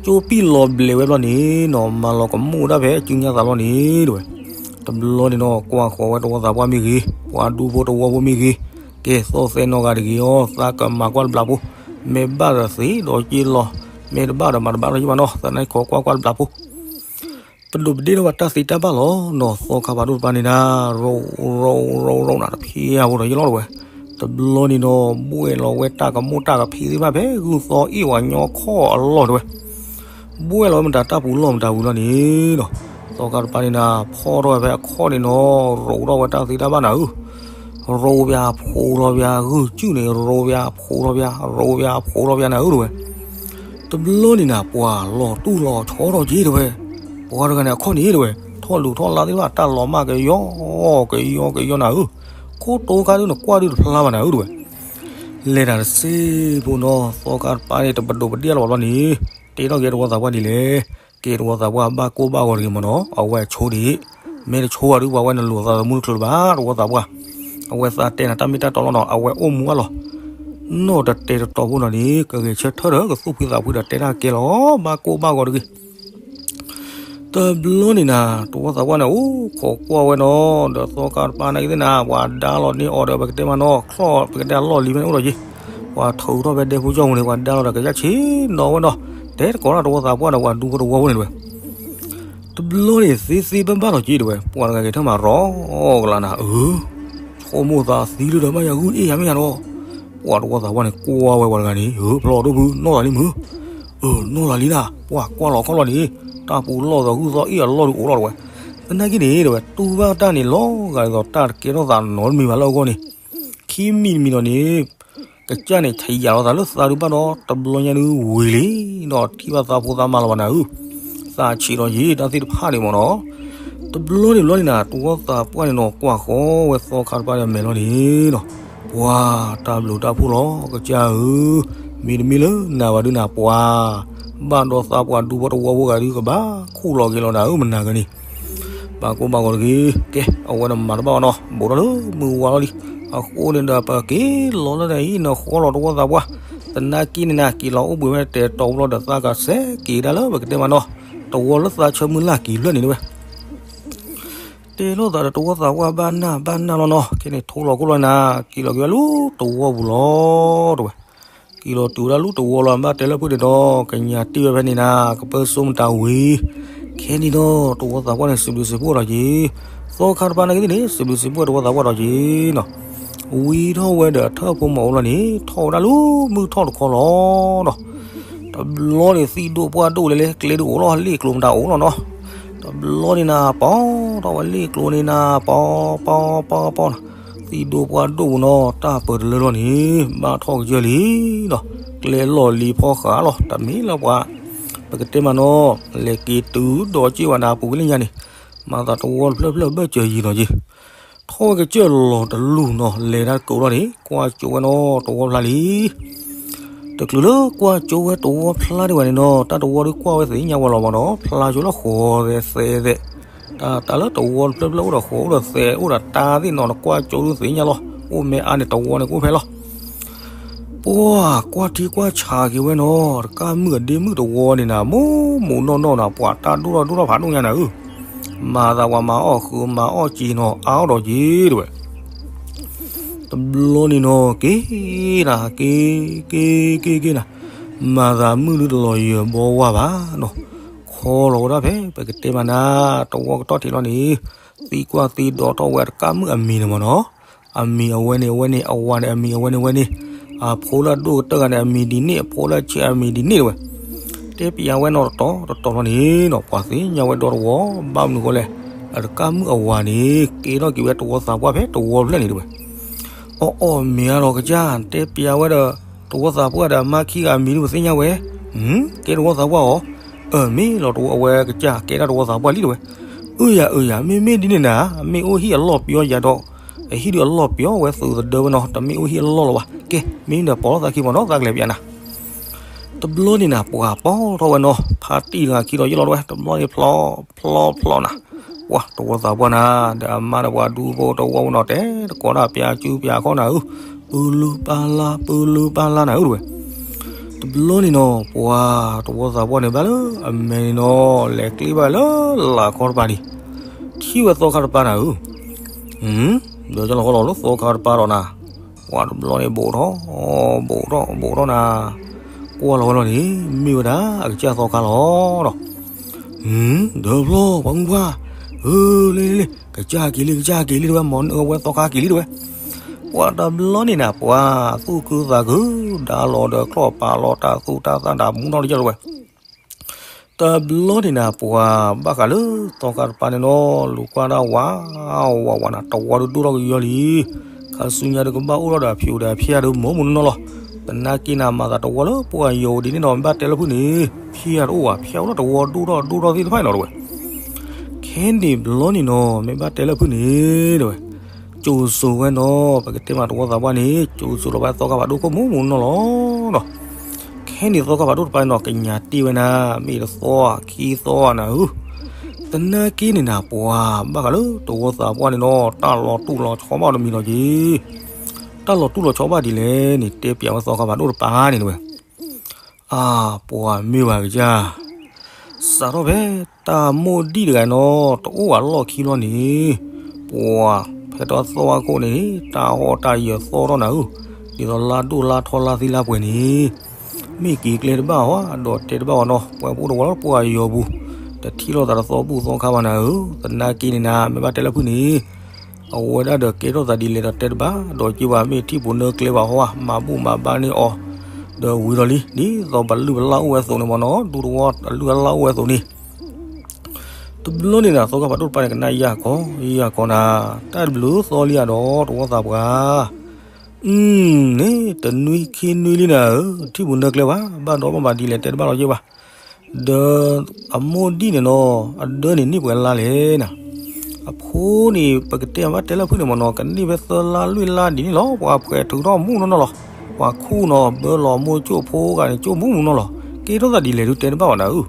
ကၠိပံၢ်လီၤဘျဲးဝဲဘျီန့ၣ်နီၤ မၤလီၤကမူၣ်ဒၣ်ဖဲစုညါသးလီၤန့ၣ်တဝဲ. တဘျီန့ၣ်နီၤ ကွၢ်ဃီၤဝဲတဝီသးပှၢ်မ့ၢ်ဂ့ၤ, ပှၤဒူဖိတဝီဖိမ့ၢ်ဂ့ၤ, ကဲသီၣ်သဲနီၢ်ဂၤတဂ့ၤအီၤ သးကမၤကွၢ်တဘျီဖိ, မ့ၢ်ဘၣ်ဒီးသ့ဒီးက့ၤလီၤ, မ့ၢ်တဘၣ်ဒီးမၤတဘၣ်လီၤက့ၤဘၣ်နီၤ သနာ်က့ခိးကွၢ်ကွၢ်တဘျီဖိ ပဒိးပဒ့ၣ်ထီၣ်ဘၣ်တၢ်သ့တၢ်ဘၣ်လီၤနီၤ သီခါဖးဒိၣ်တပၤန့ၣ်နၤ ရိရိရိရိနၤ တဖျဲးဖိဒီးယလီၢ်တဝဲ. တဘျီန့ၣ်နီၤ ဘှဲၣ်လီၤဝဲတၢ်ကမိၣ်တၢ်ကဖံးသ့ၣ်တဖၣ်ဖဲဂုၢ်သီအ့ၣ်ဝဲညီခီၣ်အလီၢ်တဝဲ ဘှဲၣ်လီၤဝဲမတၤတၢ်ပူၤလီၢ်မတၤဝံၤလီၤန့ၣ်နီၤ သီခါတပၤန့ၣ်နၤ ဖီၣ်ထီၣ်ဝဲဖဲအခီၣ်န့ၣ်နီၤ ရိးထီၣ်ဝဲတၢ်သ့တၢ်ဘၣ်နၤဧၢ ရိးပၠးဖိးလီၤပၠး ဂုၢ်စုၣ်န့ၣ် ရိးပၠးဖိးလီၤပၠး ရိးပၠးဖိးလီၤပၠးနၤဧၢတဝဲ. တဘျီန့ၣ်နၤ ပှၤလီၤတူၢ်လီၤဆီထီၣ်က့ၤတဝဲ, ပှၤတဂၤန့ၣ်အခီၣ်န့ၣ်တဝဲ, ထီၣ်လူၤထီၣ်လါသ့ၣ်တဖၣ် တၢ်လီၤမၢ်ကယီကယီကယီနၤဧၢ, ခိၣ်တိခါဒုးနကွၢ်ဒုးတဖျါဘၣ်နၤဧၢတဝဲ. လဲၤတၢ်တစ့ဖိနီၤ သီခါတပၤန့ၣ် တပဒိးပဒ့ၣ်လီၤဘၣ်ဘျီန့ၣ် တဲထီၣ်က့ၤတဝီသးပှၢ်ဒ်လဲၣ်. ကဲတဝီသးပှၢ်ဘၣ်ကိၢ်ဘၣ်ဂီၤတဂ့ၤမ့ၢ်နီၤ အဝဲဆိဒံး, မ့ၢ်တဆိဘၣ်ဒုးပှၤဝဲနလိာ်သးသမူတချုးလၢၤဘၣ် တဝီသးပှၢ်, အဝဲသးတဲနၤတၢ်မ့ၢ်တၢ်တီလီၤနီၤ အဝဲအိၣ်မူအလီၢ် နီၢ်တတဲတတီဖိနီၤန့ၣ် ကဂဲၤဆၢထၢၣ်ဒီးကသူၣ်ဖှံသးဖှံဒီးတဲတၢ်ကဲလီၤ ဘၣ်ကိၢ်ဘၣ်ဂီၤတဂ့ၤ တဘျီန့ၣ်နၤ တဝီသးပှၢ်န့ၣ် အိၣ်ခိးကွၢ်ဝဲနီၤ ဒီးသီခါတပၤနာ်က့သ့ၣ်နၤ ပှၤဒါလီၤန့ၢ်အီၤဒီး ပကတဲမးနီၤ ချီၣ်ပကတဲအလီၢ်လံၤဖဲန့ၣ်အိၣ်ဒီးက့ၤ, ပှၤထုးထီၣ်ဖဲဒဲဖိကၠီၢ်ပူၤန့ၣ် ပှၤဒါလီၤဒီးကယၢ်ဆ့ၣ်နီၤဝဲနီၤ, တဲတကိးတၢ်တဝီသးပှၢ်ဒီးပှၤဒူဖိတဝီဖိန့ၣ်တဝဲ. တဘျီန့ၣ် သ့သ့ဘၣ်ဘၣ်လီၤက့ၤတဝဲ ပှၤတဂၤက့ၤထၢၣ်မၤရီကလးနၤဧၢ ဆိကမိၣ်သးသံလၢဒီးဘၣ်ယၤဂုၢ်အ့ၣ်ယၤမ့ၢ်ယၤဒီး, ပှၤတဝီသးပှၢ်န့ၣ် ကွၢ်ဝဲပှၤတဂၤန့ၣ် ဧၢ ဖျီၣ်ဒိၣ်ဖု နီၢ်သးလံမုၢ်, အၢ နီၢ်သးလံနၤ ပှၤကွၢ်လီၤခီၣ်လီၢ်န့ၣ် တၢ်ပူၤလီၢ်သီဂုၢ်သီအ့ၣ်အလီၢ်ဒုးအိၣ်လီၤတဝဲ, သနာ်က့န့ၣ်တဝဲ တူၢ်ဘၣ်တၢ်န့ၣ်လီၤဂာ်ဒ်သိး တၢ်တကဲထီၣ်သးနီတမံၤဘၣ်လၢအဂီၢ်န့ၣ်, ခံမံၤတမံၤဒီးန့ၣ် ကစၢ်န့ၣ် ထယၤလီၤသးလၢသးဒုးဘၣ်ဒီး တဘျီညါဒုးဝံၤလံ, ဒီးထံၣ်ဘၣ်သးဖိသးမါလီၤဘၣ်နၤဧၢ, သးဆံးလီၤယံၤ တၢ်သ့ၣ်တဖၣ်န့ၣ်မ့ၢ်နီၤ, တဘျီန့ၣ်ဘျီန့ၣ်နၤ တဝီသးပှၢ်န့ၣ်နီၤ ကွၢ်ဃီဝဲသီခါတပၤန့ၣ်အမဲာ်လီၤန့ၣ်နီၤ, ပှၤတၢ်ဘျုးတၢ်ဖှိၣ်လီၤ ကစၢ်ဧၢ, မ့တမ့ၢ်လၢနၤဘၣ်ဒုးနၤပှၤ, ဘၣ်ဒီးသးပှၤဒူဖိတဝီဖိဂၤဒုးကဘၣ်ခူၣ်လီၤက့ၤလီၤနၤဧၢ မနၤဂၤန့ၣ် ဘၣ်ကိၢ်ဘၣ်ဂီၤတဂ့ၤ, ကဲ အဝဲန့ၣ်မၤတဘၣ်ဘၣ်နီၤ ဘူးထီၣ်လၢမုၢ်ဝါလီၤလံ, အဃိန့ၣ်ဒီးပက့ၤလီၤလၢနအံၤ နဃီလီၤတဝီသးပှၢ်, သနာ်က့န့ၣ်နၤ က့ၤလီၤအိၣ်ဘှံးဝဲတဲာ်တီၤဘျီဒီးသးကစဲးက့ၤဒၣ်လၢပကတဲမးနီၤ, တဝီလၢသးဆၢမုၢ်လၢ်က့ၤဖျၢၣ်န့ၣ်တဝဲ တဲလိာ်သးဒီးတဝီသးပှၢ်ဘၣ်နၢ်ဘၣ်နၢ်လီၤနီၤ, ခဲန့ၣ်ထိလီၤခိၣ်လီၤနၤ, က့ၤလီၤက့ၤဝဲလၢတဝီပူၤလီၤတဝဲ, က့ၤလီၤတုၤဝဲဒၣ်လၢတဝီလီၤ ဘၣ်တဲလၢဖုၣ်န့ၣ်ဒီး ကညးတ့ၢ်ဝဲဖဲန့ၣ်နၤ ကပၢၢ်စိမတၤဝံၤ, ခဲန့ၣ်ဒီးတဝီသးပှၢ်န့ၣ် စံးဘျုးစံးဖှိၣ်ဒီးက့ၤ, သီခါတပၤနာ်က့သ့ၣ်န့ၣ် စံးဘျုးစံးဖှိၣ်တဝီသးပှၢ်ဒီးက့ၤနီၤ, ဝံထီၣ်ဝဲဒီးထၢၣ်ဖိမၤအိၣ်လီၤန့ၣ် ထီၣ်ဝဲဒၣ်လၢမုၢ်ထီၣ်တခီလီၤနီၤ တဘျီန့ၣ်သံၣ်ဒိၣ်ပှၢ်ဒိၣ်လဲၣ်လဲၣ် ကျဲဒုးအိၣ်လီၤ လ့ၣ်ကျိၤမတၤအိၣ်လီၤနီၤ, တဘျီန့ၣ်နၤ ပီထီၣ်ဝဲလ့ၣ်ကျိၤန့ၣ်နၤ ပီပီပီပီနီၤ, သံၣ်ဒိၣ်ပှၢ်ဒိၣ်ပူၤနီၤ တၢ်ပၢၤတလၢလီၤန့ၣ် ဘၣ်ထီၣ်ကစၢၢ်လံနီၤ, ကျဲလီၢ်လံၤဖီဃာ်လီၤ တမ့ၢ်လၢပှၤ, ပကတဲမးနီၤ လဲၤက့ၤတုၤဒီးက့ၤဝဲဒၣ်ပူၤကလၢညါန့ၣ်, မၤသးတဝီတဖျၢၣ်ဖျၢၣ်ဘၢၣ်စၢၤယံၤနီၤက့ၤ ထီၣ်ဝဲကစၢၢ်လီၤတလူၢ်နီၤ လဲၤတၢ်ကိးလီၤန့ၣ် ကွၢ်ကၠိဝဲနီၤ တဝီဖျါလံ. တချုးလၢကွၢ်ကၠိဝဲတဝီဖျါဒံးဝဲန့ၣ်နီၤ တၢ်တဝီဒုးကွၢ်ဝဲသ့ၣ်ညါဝဲလီၤမးနီၤ ဖျါကၠိလၢဃိးသဲးသဲး, တၢ်တၢ်လၢတဝီတဖျၢၣ်ဖျၢၣ်အိၣ်ဒီးဃိးအိၣ်ဒီးသဲးအိၣ်ဒီးတၢ်သ့ၣ်နီၤ နကွၢ်ကၠိဒုးသ့ၣ်ညါလီၤ အိၣ်မ့ၢ်အါန့ၣ်တဝီန့ၣ်ကအိၣ်ဖဲလီၤ. ပှၢ်ကွၢ်ထံကွၢ်ဆးက့ၤဝဲနီၤ, တကၢ်မုၣ်အဒ့မုၣ်တဝီန့ၣ်နၤ, မိၢ်မိၢ်နီၢ်နီၢ်နၤ, ပှၤတၢ်ဒိၣ်ထီၣ်ဒိၣ်ထီၣ်ဖးဒိၣ်ညါနၤဧၢ, မၤသးပှၤမၤအီၣ်ဃုာ်မၤအီၣ်စ့နီၤ, အါအီၣ်ဒီးက့တဝဲ. တဘျီန့ၣ်နီၤ က့ၤနၤ က့ၤ က့ၤ က့ၤ က့ၤနၤ, မၤသးမုၣ်ဒုတလီၤယၢၤဘီဝါဘၣ်နီၤ, ခီလီၤဝဲဒၣ်ဖဲ ပကတဲမးနၤ, တဝီကတီၢ်ထံးလီၤန့ၣ်, သံကွၢ်သံဒိးထီၣ်ဝဲတကၢ်မုၣ်အမံၤန့ၣ်မ့ၢ်နီၤ. အမံၤအဝဲန့ၣ်အဝဲန့ၣ်, အဝၤန့ၣ်အမံၤအဝဲန့ၣ်ဝဲန့ၣ်, အဖိလၢအဒိၣ်ကတၢၢ်ဂၤန့ၣ် အမံၤဒ်န့ၣ်, အဖိလၢအဆံးအမံၤဒ်န့ၣ်တဝဲ. တဲပျးဝဲနီၤတတီၤတတီၤလီၤန့ၣ်နီၤ, ပှၤသ့ၣ်ညါဝဲဒီတဝီ, ဘၣ်မနုၤဃိလဲၣ်, အတကၢ်မုၣ်အဝၤန့ၣ် ကဲထီၣ်က့ၤဝဲတဝီသးပှၢ်ဖဲတဝီဖျၢၣ်န့ၣ်တဝဲ. အီၣ်အီၣ်မ့ၢ်အါဒီးကစၢ်, တဲပျးဝဲဒီး, တဝီသးပှၢ်ဒီးအမါခံဂၤအမံၤဒုပသ့ၣ်ညါဝဲ, ကဲတဝီသးပှၢ်အီၤ, အၢၣ်မ့ၢ်လီၤတဝီအဝဲကစၢ်ကဲဒၣ်တဝီသးပှၢ်လံတဝဲ. အၢယၤအၢယၤ, မ့မ့ၢ်ဒ်န့ၣ်နၤ, မ့ၢ်အိၣ်ဟံၣ်အလီၢ်ပျီယၤဒီး, အဟံၣ်ဒုးအလီၢ်ပျီဝဲသုးသဒၢဝဲနီၤ, တမ့ၢ်အိၣ်ဟံၣ်အလီၢ်လီၤဘၣ်. ကဲ, မ့ၢ်ဒီးပိာ်လီၤသးခံမ့ၢ်နီၤ, သးကလဲၤပျးနၤ. တဘျီန့ၣ်နၤ ပှၤပိာ်ထီၣ်ဝဲနီၤ, ဖါတံၢ်တဂၤခံဒီးယ့ၢ်လီၤတဝဲ, တဘျီန့ၣ်ဖျီ, ဖျီဖျီနၤ, ပှၤတဝီသးပှၢ်နၤ, ဒီးအမါဒီးပှၤဒူဖိတဝီဝဲနီၤ, တဲတကိးဒၣ်ပျးစုပျးခီနၤဧၢ, ပူလူပၢ်လၢ် ပူလူပၢ်လၢ်နၤဧၢတဝဲ. တဘျီန့ၣ်နီၤ ပှၤတဝီသးပှၢ်န့ၣ်ဘၣ်လၢအမဲာ်န့ၣ်နီၤ, လဲၤကျ့ဘၣ်လၢလာ်ခီတပၤန့ၣ်, ထံၣ်ဝဲသီခါတပၤနၤဧၢ, ဒီးကလီၤဃီလီၤလၢသီခါတပၤဒီးနၤ, ပှၤတဘျီန့ၣ်ဘိးထီၣ်, ဘိးထီၣ် ဘိးထီၣ်နၤ, ကွၢ်လီၤဝဲလီၤန့ၣ်, မ့ၢ်ဝဲဒၣ်အကစၢ်သီခါလီၤဒီး ဒီးဖျီပှၤမုၢ်ပှၢ်, ဧၢ, လ့လ့လ့, ကစၢ်က့ၤလံ ကစၢ်က့ၤလံတဝဲ, မ့ၢ်နအၢဝဲသီခါက့ၤလံတဝဲ. ပှၤတဘျီန့ၣ်နၤ ပှၤသူၣ်ခုသးခု, ဒါလီၤဒီးကျီၢ်ပာ်လီၤတၢ်သူၣ်တၢ်သၣ်တၢ်မူနီၢ်တယၢ်တဝဲ. တဘျီန့ၣ်နၤ ပှၤဘၣ်ဃးလၢသီခါတပၤန့ၣ်နီၤ, လူၤကွၢ်ဒၣ်ဝး, ဝးဝးနၤ တဝီဒုးဒိၣ်ထီၣ်ကယီလံ. ခါဆူညါဒုးကဘၣ်အိၣ်ထီၣ်ဒီးအဖၠိးဒီးအဖၠၣ်ဒုးမိၢ်မုၢ်နီၢ်နီၢ်လီၤ. သနာ်က့နၤ မၤသးတဝီလၢပှၢ်ယိာ်ဒ်န့ၣ်နီၤ, မ့ၢ်ဘၣ်တဲလၢဖုၣ်န့ၣ်, ဖၠၣ်တအိၣ်ဘၣ်, ဖၠၣ်အိၣ်လၢတဝီဒိၣ်ထီၣ်ဒိၣ်ထီၣ်သ့ၣ်တဖၣ်အံၤလီၤတဝဲ. ခဲန့ၣ်ဘျီန့ၣ်နီၤ မ့ၢ်ဘၣ်တဲလၢဖုၣ်န့ၣ်တဝဲ, ကၠိၤစိၤဝဲနီၤ, ပကတဲမးတဝီသးပှၢ်န့ၣ် ကၠိၤစိၤလီၤဝဲသီခါဖးဒိၣ်ခိၣ်မူးမူးနီၢ်နီၢ်လီၤဒီး ခဲန့ၣ်သီခါဖးဒိၣ်တပၤန့ၣ်နီၤ ကညးတ့ၢ်ဝဲနၤ, မ့ၢ်တသီခံသီနၤဧၢ. သနာ်က့န့ၣ်နၤ ပှၤဘၣ်ဃးလၢတဝီသးပှၢ်န့ၣ်နီၤ တၢ်လီၤတူၢ်လီၤဆီဘၣ်တမံၤလီၤက့ၤ. တၢ်လီၤတူၢ်လီၤဆီဘၣ်ဒ်လဲၣ်န့ၣ် တဲပျးဝဲသီခါဖးဒိၣ်တပၤန့ၣ်တဝဲ. အါ, ပှၤမ့ၢ်ဘၣ်ကစၢ်, စးထီၣ်ဖဲတၢ်မိၢ်ဒံၣ်တဂၤနီၤ တအိၣ်ဘၣ်လီၢ်ခံဘျီန့ၣ်, ပှၤဖဲတၢ်သီအခိၣ်န့ၣ် တၢ်ဟီၣ်တၢ်ယၢၤသီထီၣ်နၤဧၢ, ဒ်သိးလါဒိၣ်လါထီလါသံလါပှဲၤန့ၣ်, မ့ၢ်က့ၤကျဲတဘၣ်ဟီ, ဒီးတဲတဘၣ်အီၤနီၤ, ပှၤဖိတဝီလၢပှၢ်ယိာ်ပူၤ, တထံၣ်လိာ်သးတသီဘူၣ်သီခါဘၣ်နၤဧၢ. သနာ်က့န့ၣ်နၤ မ့ၢ်ဘၣ်တဲလၢဖုၣ်န့ၣ် အဝဲဒၣ်ဒီးကဲထီၣ်သးဒ်လဲၣ်ဒီးတဲတဘၣ်, ဒီးက့ၤဘၣ်မ့ၢ်ထံၣ်ပိာ်နၢကျဲဘၣ်ဟီ, မၤဘူၣ်မၤဘါန့ၢ်အီၤ, ဒီးဝံၤဒီးလံ, ဒ်သိးပလုၢ်ပလၢ်အိၣ်ဝဲအသိးန့ၣ်မ့ၢ်နီၤ, ဒူတဝီအလုၢ်အလၢ်အိၣ်ဝဲအသိးန့ၣ်. တဘျီန့ၣ်နၤ သီခါဖးဒိၣ်တပၤန့ၣ် ကနၣ်ယၢ်ကီ, ယၢ်ကီနၤ, တၢ်တဘျုးသီလံဧါဒီး တဝီသးပှၢ် အၢ, န့ၣ် တနွံခံနွံလံနၤဧၢ, ထံၣ်ပိာ်နၢကျဲဘၣ်, ဘၣ်ဒီးဘၣ်မၤဒ်လဲၣ်တဲတဘၣ်လီၤက့ၤဘၣ်. ဒီးအမိၢ်ဒံၣ်န့ၣ်နီၤ အဒၢန့ၣ်န့ၢ်ပှဲၤလါလဲၣ်နၤ. အဖိန့ၣ် ပကတဲဘၣ်တဲလၢဖုၣ်န့ၣ်မ့ၢ်နီၤ ကန့ၢ်ဖဲသၢလါလွံၢ်လါဒ်န့ၣ်လီၤ. ပှၤဖှဲးထုးထီၣ်မူးနီၢ်နီၢ်လီၤ. ပှၤခူၣ်နီၤ ဘၢလီၤမိၢ်ကၠိဖိဂၤန့ၣ် ကၠိမူးမူးနီၢ်လီၤ. ကဲထီၣ်သးဒ်လဲၣ်ဒုးတဲတဘၣ်ဘၣ်နၤဧၢ.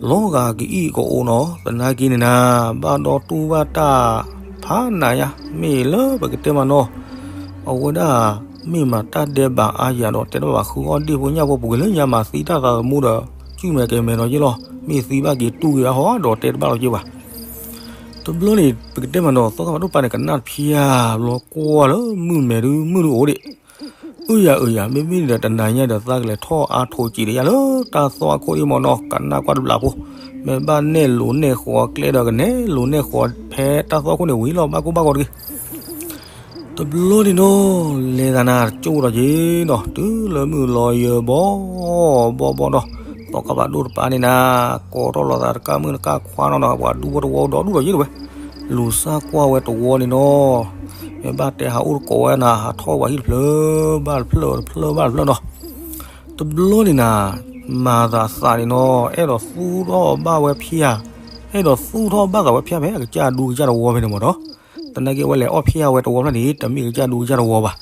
လီၤဂာ်ကအံၣ်ကအိနီၤ သနာ်က့န့ၣ်နၤ ဘၣ်ဒီတူၢ်ဘၣ်တၢ်ဖးနးယါ မ့ၢ်လၢပကတဲမးနီၤ အဝဲဒၣ် မ့ၢ်မၤတၢ်ဒဲးဘးအါယၤဒီး တဲတဘၣ်ဘၣ် ဃုအီၣ်ဒ့ၣ်ဖိညၣ်ဖိပူၤကွံာ်လၢညါမၤသံတၢ်သးသမူဒီး ကုၢ်မဲာ်ကဲမဲာ်နီၤက့လီၤ. မ့ၢ်သံဘၣ်က့ၤတူၢ်က့ၤအဟီဒီး တဲတဘၣ်လီၤက့ဘၣ်. တဘျီန့ၣ် ပကတဲမးနီၤ သီခါဖးဒိၣ်တပၤန့ၣ် ကနၣ်တဖျၢၣ်ဘျီကွၢ်လၢမုၢ်မဲာ်ဒုး မုၢ်ဒုးအိၣ်ဒံး အုယၤအုယၤ မ့မ့ၢ်ဒီးတနၤညါဒီး သးကလဲၤထီၣ်အါထိးစံးဒီးယၤလၢတၢ်သီအခိၣ်အံၤမ့ၢ်နီၤ ကနၣ်ကွၢ်တဘျီဖိ မ့ၢ်ဘၣ်နဲၣ်လိာ်နဲၣ်ဃီၤကျဲဒီး ကနဲၣ်လိာ်နဲၣ်ဃီၤဖဲတၢ်သီအခိၣ်န့ၣ် ဝံၤလီၤဘၣ်ကိၢ်ဘၣ်ဂီၤတဂ့ၤ. တဘျီန့ၣ်နီၤ လဲၤသးနၤတကၠိဒီးက့ၤနီၤ တုၤလၢမုၢ်လီၤယၢၤဘီဘီဘီဒီး သီခါဖးဒိၣ်တပၤန့ၣ်နၤ ကိးထီၣ်လီၤသးတကၢ်မုၣ်တကၢ်ခွါနီၤနီၤ ပှၤဒူဖိတဝီဒီဒူၣ်ဒီးယ့ၢ်တဝဲ လူၤစၢ်ကွၢ်ဝဲတဝီန့ၣ်နီၤ မ့ၢ်ဘၣ်တဲဟးအိၣ်တကိးဝဲနၤ ဟးထီၣ်ဝဲဟံၣ်တဖျၢၣ် ဘၣ်တဖျၢၣ်တဖျၢၣ်ဘၣ်တဖျၢၣ်နီၤ တဘျီန့ၣ်နၤ မၤသးသးန့ၣ်နီၤ အဲၣ်ဒိးသူၣ်ထီၣ်ဘၣ်ဝဲဖၠၣ် အဲၣ်ဒိးသူၣ်ထီၣ်ဘၣ်သးဝဲဖၠၣ်ဖဲအကစၢ်ဒူကစၢ်တဝီဖဲန့ၣ်မ့ၢ်နီၤ သနာ်က့ဝဲလဲၤအီၣ်ဖၠၣ်ဝဲတဝီဖျၢၣ်န့ၣ် တမ့ၢ်ကစၢ်ဒူကစၢ်တဝီဘၣ်.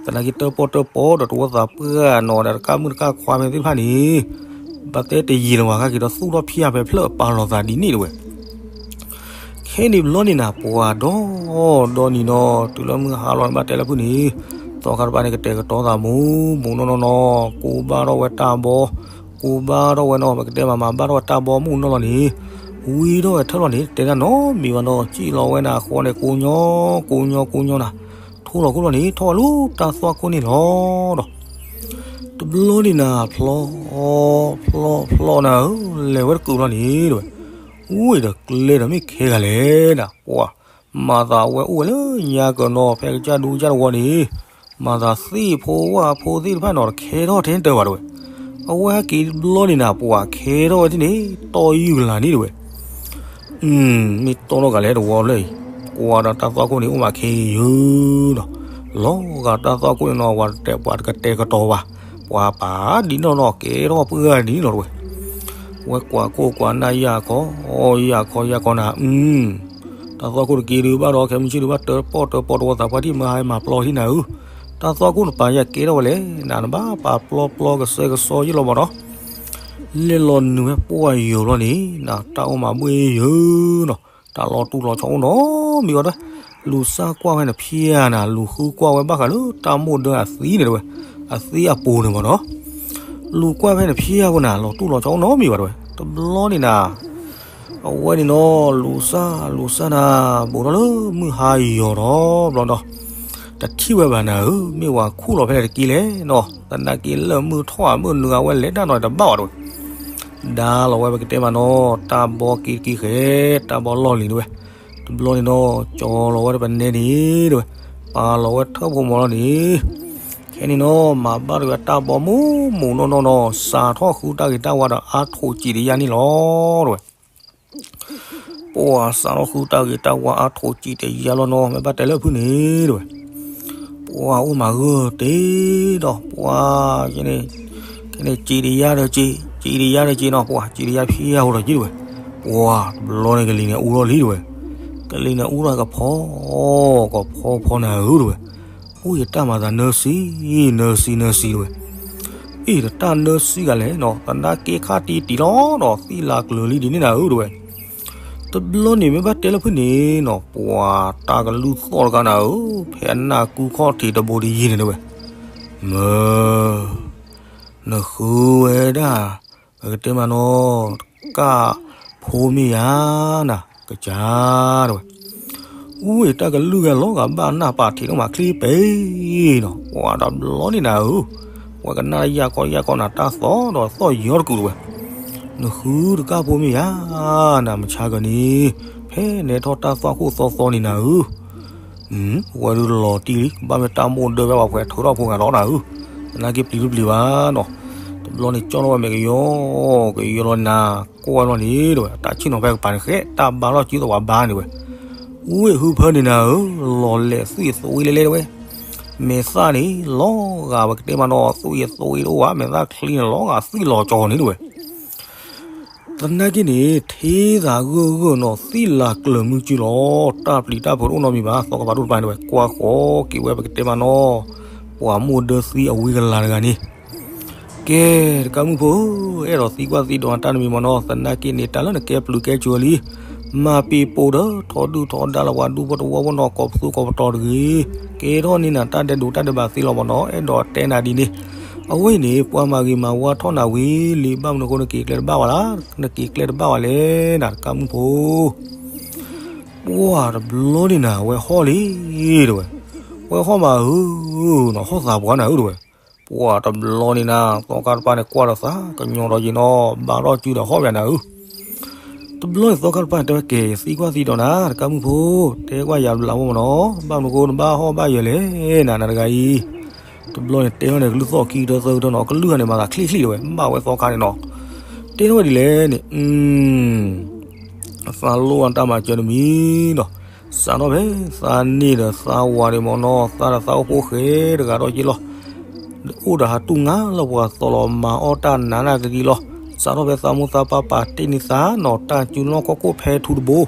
သနာ်က့တၢၣ်ပီၣ်တၢၣ်ပီဒီးတဝီသးပှၢ်နီၤဒီးတကၢ်မုၣ်တကၢ်ခွါဖဲသ့ၣ်တဖၣ်န့ၣ် ဘၣ်တဲတယံာ်လၢၤဘၣ်ခါက့ၤဒီးသူၣ်ထီၣ်ဖၠၣ်ဖဲဖျၢၣ်အပာ်လီၤသးဒ်န့ၣ်တဝဲ ခဲန့ၣ်ဘျီန့ၣ်နၤ ပှၤဒီဒီနံၤနီၤ တုၤလၢမုၢ်ဟါလီၤဘၣ်တဲလၢဖုၣ်န့ၣ် သီခါတဖၣ်န့ၣ် ကတဲာ်ကတီၤသးမူးမူးနီၢ်နီၢ်နီၢ်, ကူးဘၣ်ထီၣ်ဝဲတၢ်ဘီ, ကူးဘၣ်ထီၣ်ဝဲနီၢ်, ပကတဲမး မၤဘၣ်ထီၣ်ဝဲတၢ်ဘီမုၢ်နီၢ်လီၤန့ၣ်, ဝံထီၣ်ဝဲထၢၣ်လီၤန့ၣ် တဲတၢ်နီတမံၤဘၣ်နီၢ်, စံၣ်လီၤဝဲနၤအဃီန့ၣ် ကူးညီ, ကူးညီ ကူးညီနၤ, ထူလီၤခူၣ်လီၤန့ၣ် ထီၣ်ဝဲလၢတၢ်သွၣ်ခိၣ်န့ၣ်လီၤဒီး တဘျီန့ၣ်နၤ ဖျီ, ဖျီ ဖျီနၤဧၢ, လဲၤဝဲတကုာ်လီၤန့ၣ်တဲဝဲ, အူဒီးကျဲဒီးမ့ၢ်ခဲဂၤလဲၣ်နၤ, ပှၤ, မၤသးဝဲအိၣ်ဝဲလၢညါကနီၤ ဖဲကစၢ်ဒူကစၢ်တဝီန့ၣ်, မၤသးသ့ၣ်ဖိဝၣ်ဖိသ့ၣ်တဖၣ်နီၤ တခဲထီၣ်ထဲတၢ်ဘၣ်တဲဝဲ, အဝဲဟဲက့ၤတဘျီန့ၣ်နၤ ပှၤခဲထီၣ်ဝဲဒ်န့ၣ် တီၢ်ယုၢ်ကလာ်န့ၣ်တဲဝဲ မ့ၢ်တီၢ်ထီၣ်ဂၤလဲၣ်တဝီလၢအံၤ, ကွၢ်ဒီးတၢ်သွၣ်ခိၣ်န့ၣ်အိၣ်မးခဲအံၤဧၢနီၤ, လီၤဂာ်တၢ်သွၣ်ခိၣ်န့ၣ်နီၤ ပှၤတတဲာ်ကတီၤဘၣ်, ပှၤပာ်ဒ်နီၢ်နီၢ် ကဲထီၣ်ပှၢ်ဒ်န့ၣ်လီၤတဲဝဲ, ဝဲကွၢ်ခိၣ်ကွၢ်နၢ်ယၢ်ခီ, ယၢ်ခီယၢ်ခီနၤ, တၢ်သွၣ်ခိၣ်တက့ၢ်ဒုးဘၣ်ဒီး ခဲမုၢ်ဆ့ၣ်ဒုးဘၣ်တၢၣ်ပီၣ်တၢၣ်ပီၣ်တဝီသးပှၢ်ထံၣ်မၤဟါမၤပျီထံၣ်နၤဧၢ, တၢ်သွၣ်ခိၣ်နပာ်ယၤကဲထီၣ်ဝဲလဲၣ်, နနဘၣ်ပာ်ပျီပျီကစဲကစီယ့ၣ်လီၤမးနီၤ လဲၤလီၤနုာ်ဝဲပှၢ်ယိာ်လီၤန့ၣ် နတၢ်အိၣ်မးဘှ့ၣ်ယိာ်နီၤ, တၢ်လီၤတူၢ်လီၤဆီအိၣ်နီတမံၤဘၣ်တဲဝဲ, လူၤစၢ်ကွၢ်ဝဲနဖျါနၤ လူၤဃုကွၢ်ဝဲဘၣ်ဃးလၢတၢ်မိၣ်ဒၢအသံန့ၣ်တဲဝဲ, အသံအပူၤန့ၣ်မးနီၤ, လူၤကွၢ်ဖဲနဖျါဖိနၤ လီၤတူၢ်လီၤဆီအိၣ်နီတမံၤဘၣ်တဲဝဲ, တဘျီန့ၣ်နၤ အဝဲန့ၣ်နီၤ လူၤစၢ်လူၤစၢ်နၤ ဘူးထီၣ်လၢမုၢ်ဟါယိာ်ဒီးဘျီဒီး တထံၣ်ဝဲဘၣ်နၤဧၢ, မ့ၢ်ဝဲခူၣ်လီၤဖဲလဲၣ်တက့ၢ်လဲၣ်နီၤ, သနာ်က့လၢမုၢ်ထီၣ်အမုၢ်နုာ်အဝဲလဲၤတၢ်နီၤတဘၣ်ဘၣ်တဲဝဲ, ဒါလီၤဝဲပကတဲမးနီၤ တၢ်ဘီက့ၤတက့ၢ်ဃဲ, တၢ်ဘီလီၢ်လံၤတဲဝဲ, တဘျီန့ၣ်နီၤ ကၠီလီၤဝဲတပနဲန့ၣ်တဲဝဲ, ပာ်လီၤဝဲထၢၣ်ဖိမးလီၤန့ၣ် ခဲန့ၣ်နီၤ မၤဘၣ်တဂၤတၢ်ဘီမုၢ်မုၢ်နီၢ်နီၢ်နီၤ စးထီၣ်ဃုတၢ်ဂ့ၤတၢ်ဝါဒီးအါထိးစံးတယါန့ၣ်လီၤတဲဝဲ, ပှၤစးထီၣ်ဃုတၢ်ဂ့ၤတၢ်ဝါအါထိးစံးတယါလီၤနီၤ မ့ၢ်ဘၣ်တဲလၢဖုန့ၣ်တဲဝဲ, ပှၤအိၣ်မးဂၢၢ်တ့ၢ်ဒီး ပှၤ ကန့ၣ် စံးတယါဒီးစံး စံးတယါဒီးစံးနီၤ ပှၤစံးတယါဖျါဖိဒီးက့တဲဝဲ, ပှၤတဘျီန့ၣ်ကလံၤန့ၣ်အူထီၣ်လံတဲဝဲ, ကလံၤန့ၣ်အူထီၣ်ကဖီ ကဖီဖီနၤဧၢတဲဝဲ, အိၣ်ယတၢ်မၤသးနၢစံ နၢစံနၢစံတဲဝဲ, အ့ၣ်တၢ်နၢစံဂၤလဲၣ်နီၤ သနာ်က့ခါတံၢ်တံၢ်လီၤဒီး သံလၤကျၢၤလံဒ်န့ၣ်နၤဧၢတဲဝဲ, တဘျီန့ၣ်မ့ၢ်ဘၣ်တဲလၢဖုန့ၣ်နီၤ ပှၤတၢ်ကလုၢ်သီၣ်တဂၤနၤဧၢ, ဖဲအနၢ်ကူခီၣ်ထံးတဘိဒ်ယံၤန့ၣ်တဲဝဲ, မၢ နဃုဝဲဒၣ် ပကတဲမးနီၤ ကၢ်ဖိမ့ၢ်ယၤနၤ ကစၢ်တဲဝဲ, အူဝဲတၢ်ကလုၢ်ဂၤလီၤဂာ်ဘၣ်နၢ်ပာ်ထံးဒိၣ်မးချ့ပဲနီၤ ပှၤတဘျီန့ၣ်နၤဧၢ, ဝဲကနၣ်ယၢ်ကီယၢ်ကီနၤတၢ်သီၣ်ဒီးသီၣ်ယီၤတကူးတဲဝဲ, နဃုတကၢ်ဖိမ့ၢ်ယၤ နမဆါကၢန့ၣ် ဖဲနဲထီၣ်တၢ်သွၣ်ခိၣ်သီသီန့ၣ်နၤဧၢ ဝဲဒုးလီၤတံၢ်လံ ကဘၣ်မ့ၢ်တၢ်မိၣ်ဒၢဝဲပှၤဖဲထုးထီၣ်ဖိဂၤဒီးနၤဧၢ, သနာ်က့ပျံၤတပျံၤဘၣ်နီၤ, တဘျီန့ၣ်ကၠီထီၣ်ဝဲမဲာ်ကယီ ကယီလီၤနၤ ကိးဝဲလီၤန့ၣ်တဲဝဲ တၢ်ဆ့ၣ်နီၤဖဲကပၤန့ၣ်ဃဲ တၢ်ဘါထီၣ်စုသဝးဘါန့ၣ်ဝဲ, ဝ့ၢ်ဟုဖၢန့ၣ်နၤဧၢ, လီၤလဲၤသွံၣ်အသွံၣ်လဲလဲတဲဝဲ, မဲာ်သၣ်န့ၣ် လီၤဂာ်ပကတဲမးနီၤ သွံၣ်အသွံၣ်တအိၣ်ဘၣ် မဲာ်သၣ်ချံန့ၣ် လီၤဂာ်သွံၣ်လီၤကၠီန့ၣ်တဲဝဲ သနာ်က့န့ၣ် ထံသးဂၢၢ်ဂၢၢ်နီၤ သံလၤကျၢၤမုၢ်စုလီၤ တၢ်ပျံၤတၢ်ဖုးတအိၣ်နီတမံၤဘၣ် သီခါပၤဒိၣ်တပၤန့ၣ်တဲဝဲ ကွၢ်ဃီက့ၤဝဲပကတဲမးနီၤ ပှၤမိၢ်ဒၢသံအဝံကလၤတဂၤန့ၣ်, ကဲ တကးမုၣ်ဖိဧၢ, အဲၣ်ဒိးသံကွၢ်သံဒိးနၤတၢ်တမံၤမးနီၤ သနာ်က့န့ၣ် တၢ်လၢနကဲပျုၤကဲစၢၤလံ, မၤပံာ်ပိာ်ဒီး ထီဒုၣ်ထီဒါလၢပှၤဒူဖိတဝီဖိနီၤ ကိးပသူကိးပတီၤတဂ့ၤ, ကဲထီၣ်န့ၢ်နၤတၢ်ဒဲးဒိးတၢ်ဒဲးဘးသ့လီၤမးနီၤ အဲၣ်ဒိးတဲနၤဒ်န့ၣ်, အဝဲအံၤန့ၣ် ပှၤမၤဂ့ၤမၤဝါထီၣ်နၤဝံၤလံ ဘၣ်မနုၤအဃိနက့ၤကျဲတဘၣ်ဝဲလဲၣ်, နက့ၤကျဲတဘၣ်ဝဲလဲၣ်နၤ တကးမုၣ်ဖိ ပှၢ်တဘျီန့ၣ်နၤ ဝဲဟီၣ်လံ တဲဝဲ, ဝဲဟီၣ်မးဧၢ, နဟီၣ်သးပှၢ်နၤဧၢ တဲဝဲ, ပှၢ်တဘျီန့ၣ်နၤ သီခါတပၤန့ၣ်ကွၢ်ဒီးသး ကညီဒီးယံၤနီၤ ဘါထီၣ်စုဒီးဟီၣ်ပၠးနၤဧၢ, တဘျီန့ၣ်သီခါတပၤန့ၣ်တဲဝဲ ကဲ ယသံကွၢ်သံဒိးနၤ တကးမုၣ်ဖိ, တဲကွၢ်ယၤဘျးမးမးနီၤ ဘၣ်မနုၤအဃိနဘၣ်ဟီၣ်ဘၣ်ယၢၤလဲၣ် နၤနၤတဂၤအံၤ, တဘျီန့ၣ်တဲထီၣ်န့ၣ် ကလုၢ်သီၣ်ခံကတၢၢ်သၢကတၢၢ်နီၤ ကလုၢ်ဂၤန့ၣ်မၤသးချ့ချ့တဲဝဲ ဘၣ်ဝဲသီခါန့ၣ်နီၤ, တဲထီၣ်ဝဲဒ်လဲၣ်န့ၣ် သးလိၣ်အတၢ်မၤစၢၤတမံၤဒီး, စးထီၣ်ဖဲသးန့ၣ်ဒီးသးဝၤန့ၣ်မ့ၢ်နီၤ သးဒီးသးအိၣ်ဖိဃဲတဂၤဒီးက့လီၤ, အိၣ်ဒီးဟးတူၢ်ငါလၢပှၤသီလီၤ မၤအီၣ်တၢ်နးနးကကံလီၤ, စးထီၣ်ဖဲသးမိၢ်သးပၢ်ပာ်တ့ၢ်န့ၢ်သးနီၤ တၢ်စုလီၢ်ခီၣ်ခိၣ်ဖဲထူတဘိ,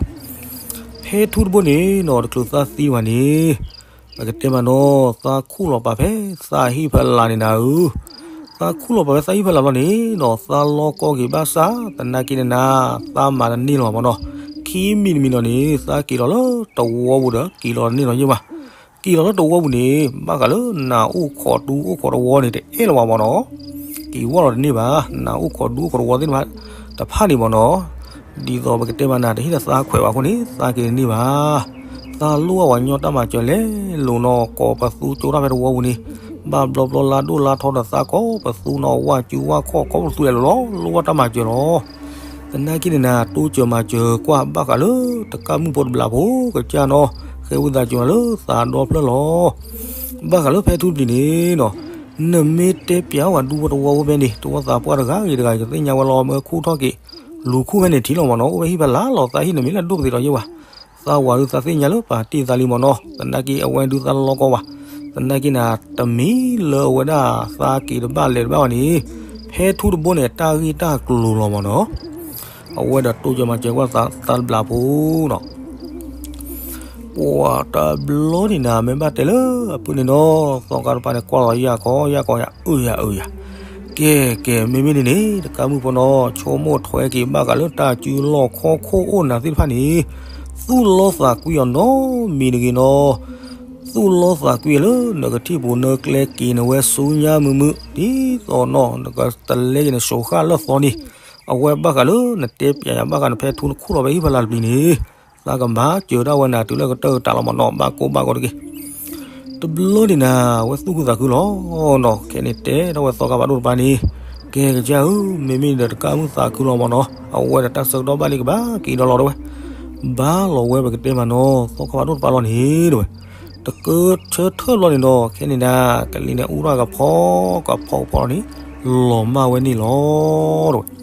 ဖဲထူတဘိန့ၣ်နီၤ တချုးသးသံဘၣ်န့ၣ် ပကတဲမးနီၤ သးခူၣ်လီၤပာ်ဖဲသးဟံၣ်ဖီလာ်န့ၣ်နၤဧၢ, သးခူၣ်လီၤပာ်ဖဲသးဟံၣ်ဖီလာ်ဘျီန့ၣ်နီၤ သးလီကီက့ၤဘၣ်ဆၣ် သနာ်က့န့ၣ်နၤ သးမၤတန့ၢ်လီၤမးနီၤ, ခံမံၤတမံၤလီၤန့ၣ် သးက့ၤလီၤလၢတဝီပူၤဒီး က့ၤလီၤတန့ၢ်လီၤယ့ၢ်ဘၣ်, က့ၤလီၤလၢတဝီပူၤန့ၣ် ဘၣ်ဃးလၢနၤအိၣ်ခိးဒူအိၣ်ခိးတဝီန့ၣ် တအဲၣ်လၢၤဘၣ်မၢ်နီၤ. က့ၤဝဲလီၤတန့ၢ်ဘၣ် နၤအိၣ်ခိးဒူအိၣ်ခိးတဝီသ့ၣ်တဖၣ်တဖၣ်န့ၣ်မၢ်နီၤ. ဒ်သိးပကတဲမးနၤ တဟ့ၣ်လၢသးခွဲးဘၣ်အဃိန့ၣ် သးက့ၤတန့ၢ်ဘၣ်. သးလိၣ်ဘၣ်ပှၤညီတၢ်မၤစၢၤလဲၤလိၤနီၤ ကိးပသူကၠိတၢ်ဖဲတဝီပူၤန့ၣ် ဘၣ်ဘျီဘျီလါဒိၣ်လါထီဒီးသးကိးပသူနီၤ ဝၢ်ကူဝၢ်ခီၣ်ကိးပသူလဲၤလိၤလီၤ လိၣ်ဘၣ်တၢ်မၤစၢၤလီၤ. သနာ်က့န့ၣ်နၤ တိစၢၤမၤစၢၤကွၢ်ဘၣ်ဃးလၢ တကၣ်မုၣ်ဖိတဘျးဖိကစၢ်နီၤ ဃဲဝံသးစူၤနၤလၢသးဒီဖျၢၣ်လီၤ. ဘၣ်ဃးလၢဖဲထူတပျံၤန့ၣ်နီၤ နမ့ၢ်တဲပျးဝဲဒူဖိတဝီဖိဖဲန့ၣ် တဝီသးပှၢ်တဂၤဂ့ၤတဂၤ ယကသ့ၣ်ညါဝဲလီၤ မ့ၢ်ခူၣ်ထီၣ်က့ၤ လူၤခူၣ်ဖဲန့ၣ်ထံလီၤမၢ်နီၤ အိၣ်ဖဲဟံၣ်ဖဲလၢ်လီၤ သးဟံၣ်န့ၣ်မ့ၢ်လၢဒိၣ်ပသ့ၣ်ဒီးယ့ၢ်ဝဲ သးဝၤဒုးသးသ့ၣ်ညါလၢပာ်တ့ၢ်သးလံမၢ်နီၤ သနာ်က့အဝဲဒုးသးလီကီဘၣ်. သနာ်က့နၤ တမံၤလၢအဝဲဒၣ်သးက့ၤတဘၣ်လဲၤတဘၣ်ဘၣ်န့ၣ် ဖဲထူတဘိန့ၣ် တၢ်ဂ့ၢ်တၢ်ကျိၤလီၤမၢ်နီၤ အဝဲဒီးတိစၢၤမၤစၢၤကွၢ်သးတဘျးဖိနီၤ ပှၤတဘျီန့ၣ်နၤ မ့ၢ်ဘၣ်တဲလၢအဖုၣ်န့ၣ်နီၤ သီခါတပၤန့ၣ် ကွၢ်လီၤယၢ်ခီယၢ်ခီယၤ အၢယၤအၢယၤ ကဲကဲ မ့မ့ၢ်န့ၣ်န့ၣ် တကၣ်မုၣ်ဖိနီၤ ဆိကမိၣ်ထွဲက့ၤဘၣ်ဃးလၢတၢ်စုလီၢ်ခီၣ်ခိၣ်အိၣ်နၤသ့ၣ်တဖၣ်န့ၣ် သူၣ်လီသးကွံအီၤနီတမံၤတဂ့ၤနီၤ သူၣ်လီသးကွံလၢနကထံၣ်ပူၤနၢကျဲက့ၤနဝဲဆူညါမုာ်မုာ် ဒ်သိးနီၤ နကတလဲက့ၤနစိၤဃၣ်လၢသီန့ၣ် အဝဲဘၣ်ဃးလၢနတဲပျးယၤဘၣ်ဃးနဖဲထူနခူၣ်လီၤဖဲဟံၣ်ဖဲလၢ်တပျံၤန့ၣ် သးကမၤစၢၤဒၣ်ဝဲနၤတုၤလၢကတၢၢ်ကတၢၢ်လီၤမၢ်နီၤ ဘၣ်ကိးဘၣ်ကိးတက့ၢ် တဘျီန့ၣ်နၤ အဝဲသူၣ်ခုသးခုလီၤနီၤ ခဲန့ၣ်တဲထီၣ်ဝဲသီခါဖးဒိၣ်တပၤန့ၣ် ကဲကစၢ်ဧၢ မ့မ့ၢ်ဒီးတကၣ်မုၣ်သးခုလီၤမၢ်နီၤ အဝဲဒီးတၢ်ဆၢကတီၢ်ဘၣ်လံကဘၣ်က့ၤဒီးလီၤတဲဝဲ ဘၣ်လီၤဝဲပကတဲမးနီၤ သီခါဖးဒိၣ်တပၤလီၤန့ၣ်တဲဝဲ တကၢထၢထၢဘျီန့ၣ်ဒီး ခဲန့ၣ်နၤ ကလံၤန့ၣ်အူထီၣ်ကဖီကဖီကဖီလီၤန့ၣ် လီၤမၢ်ဝဲန့ၣ်လီၤတဲဝဲ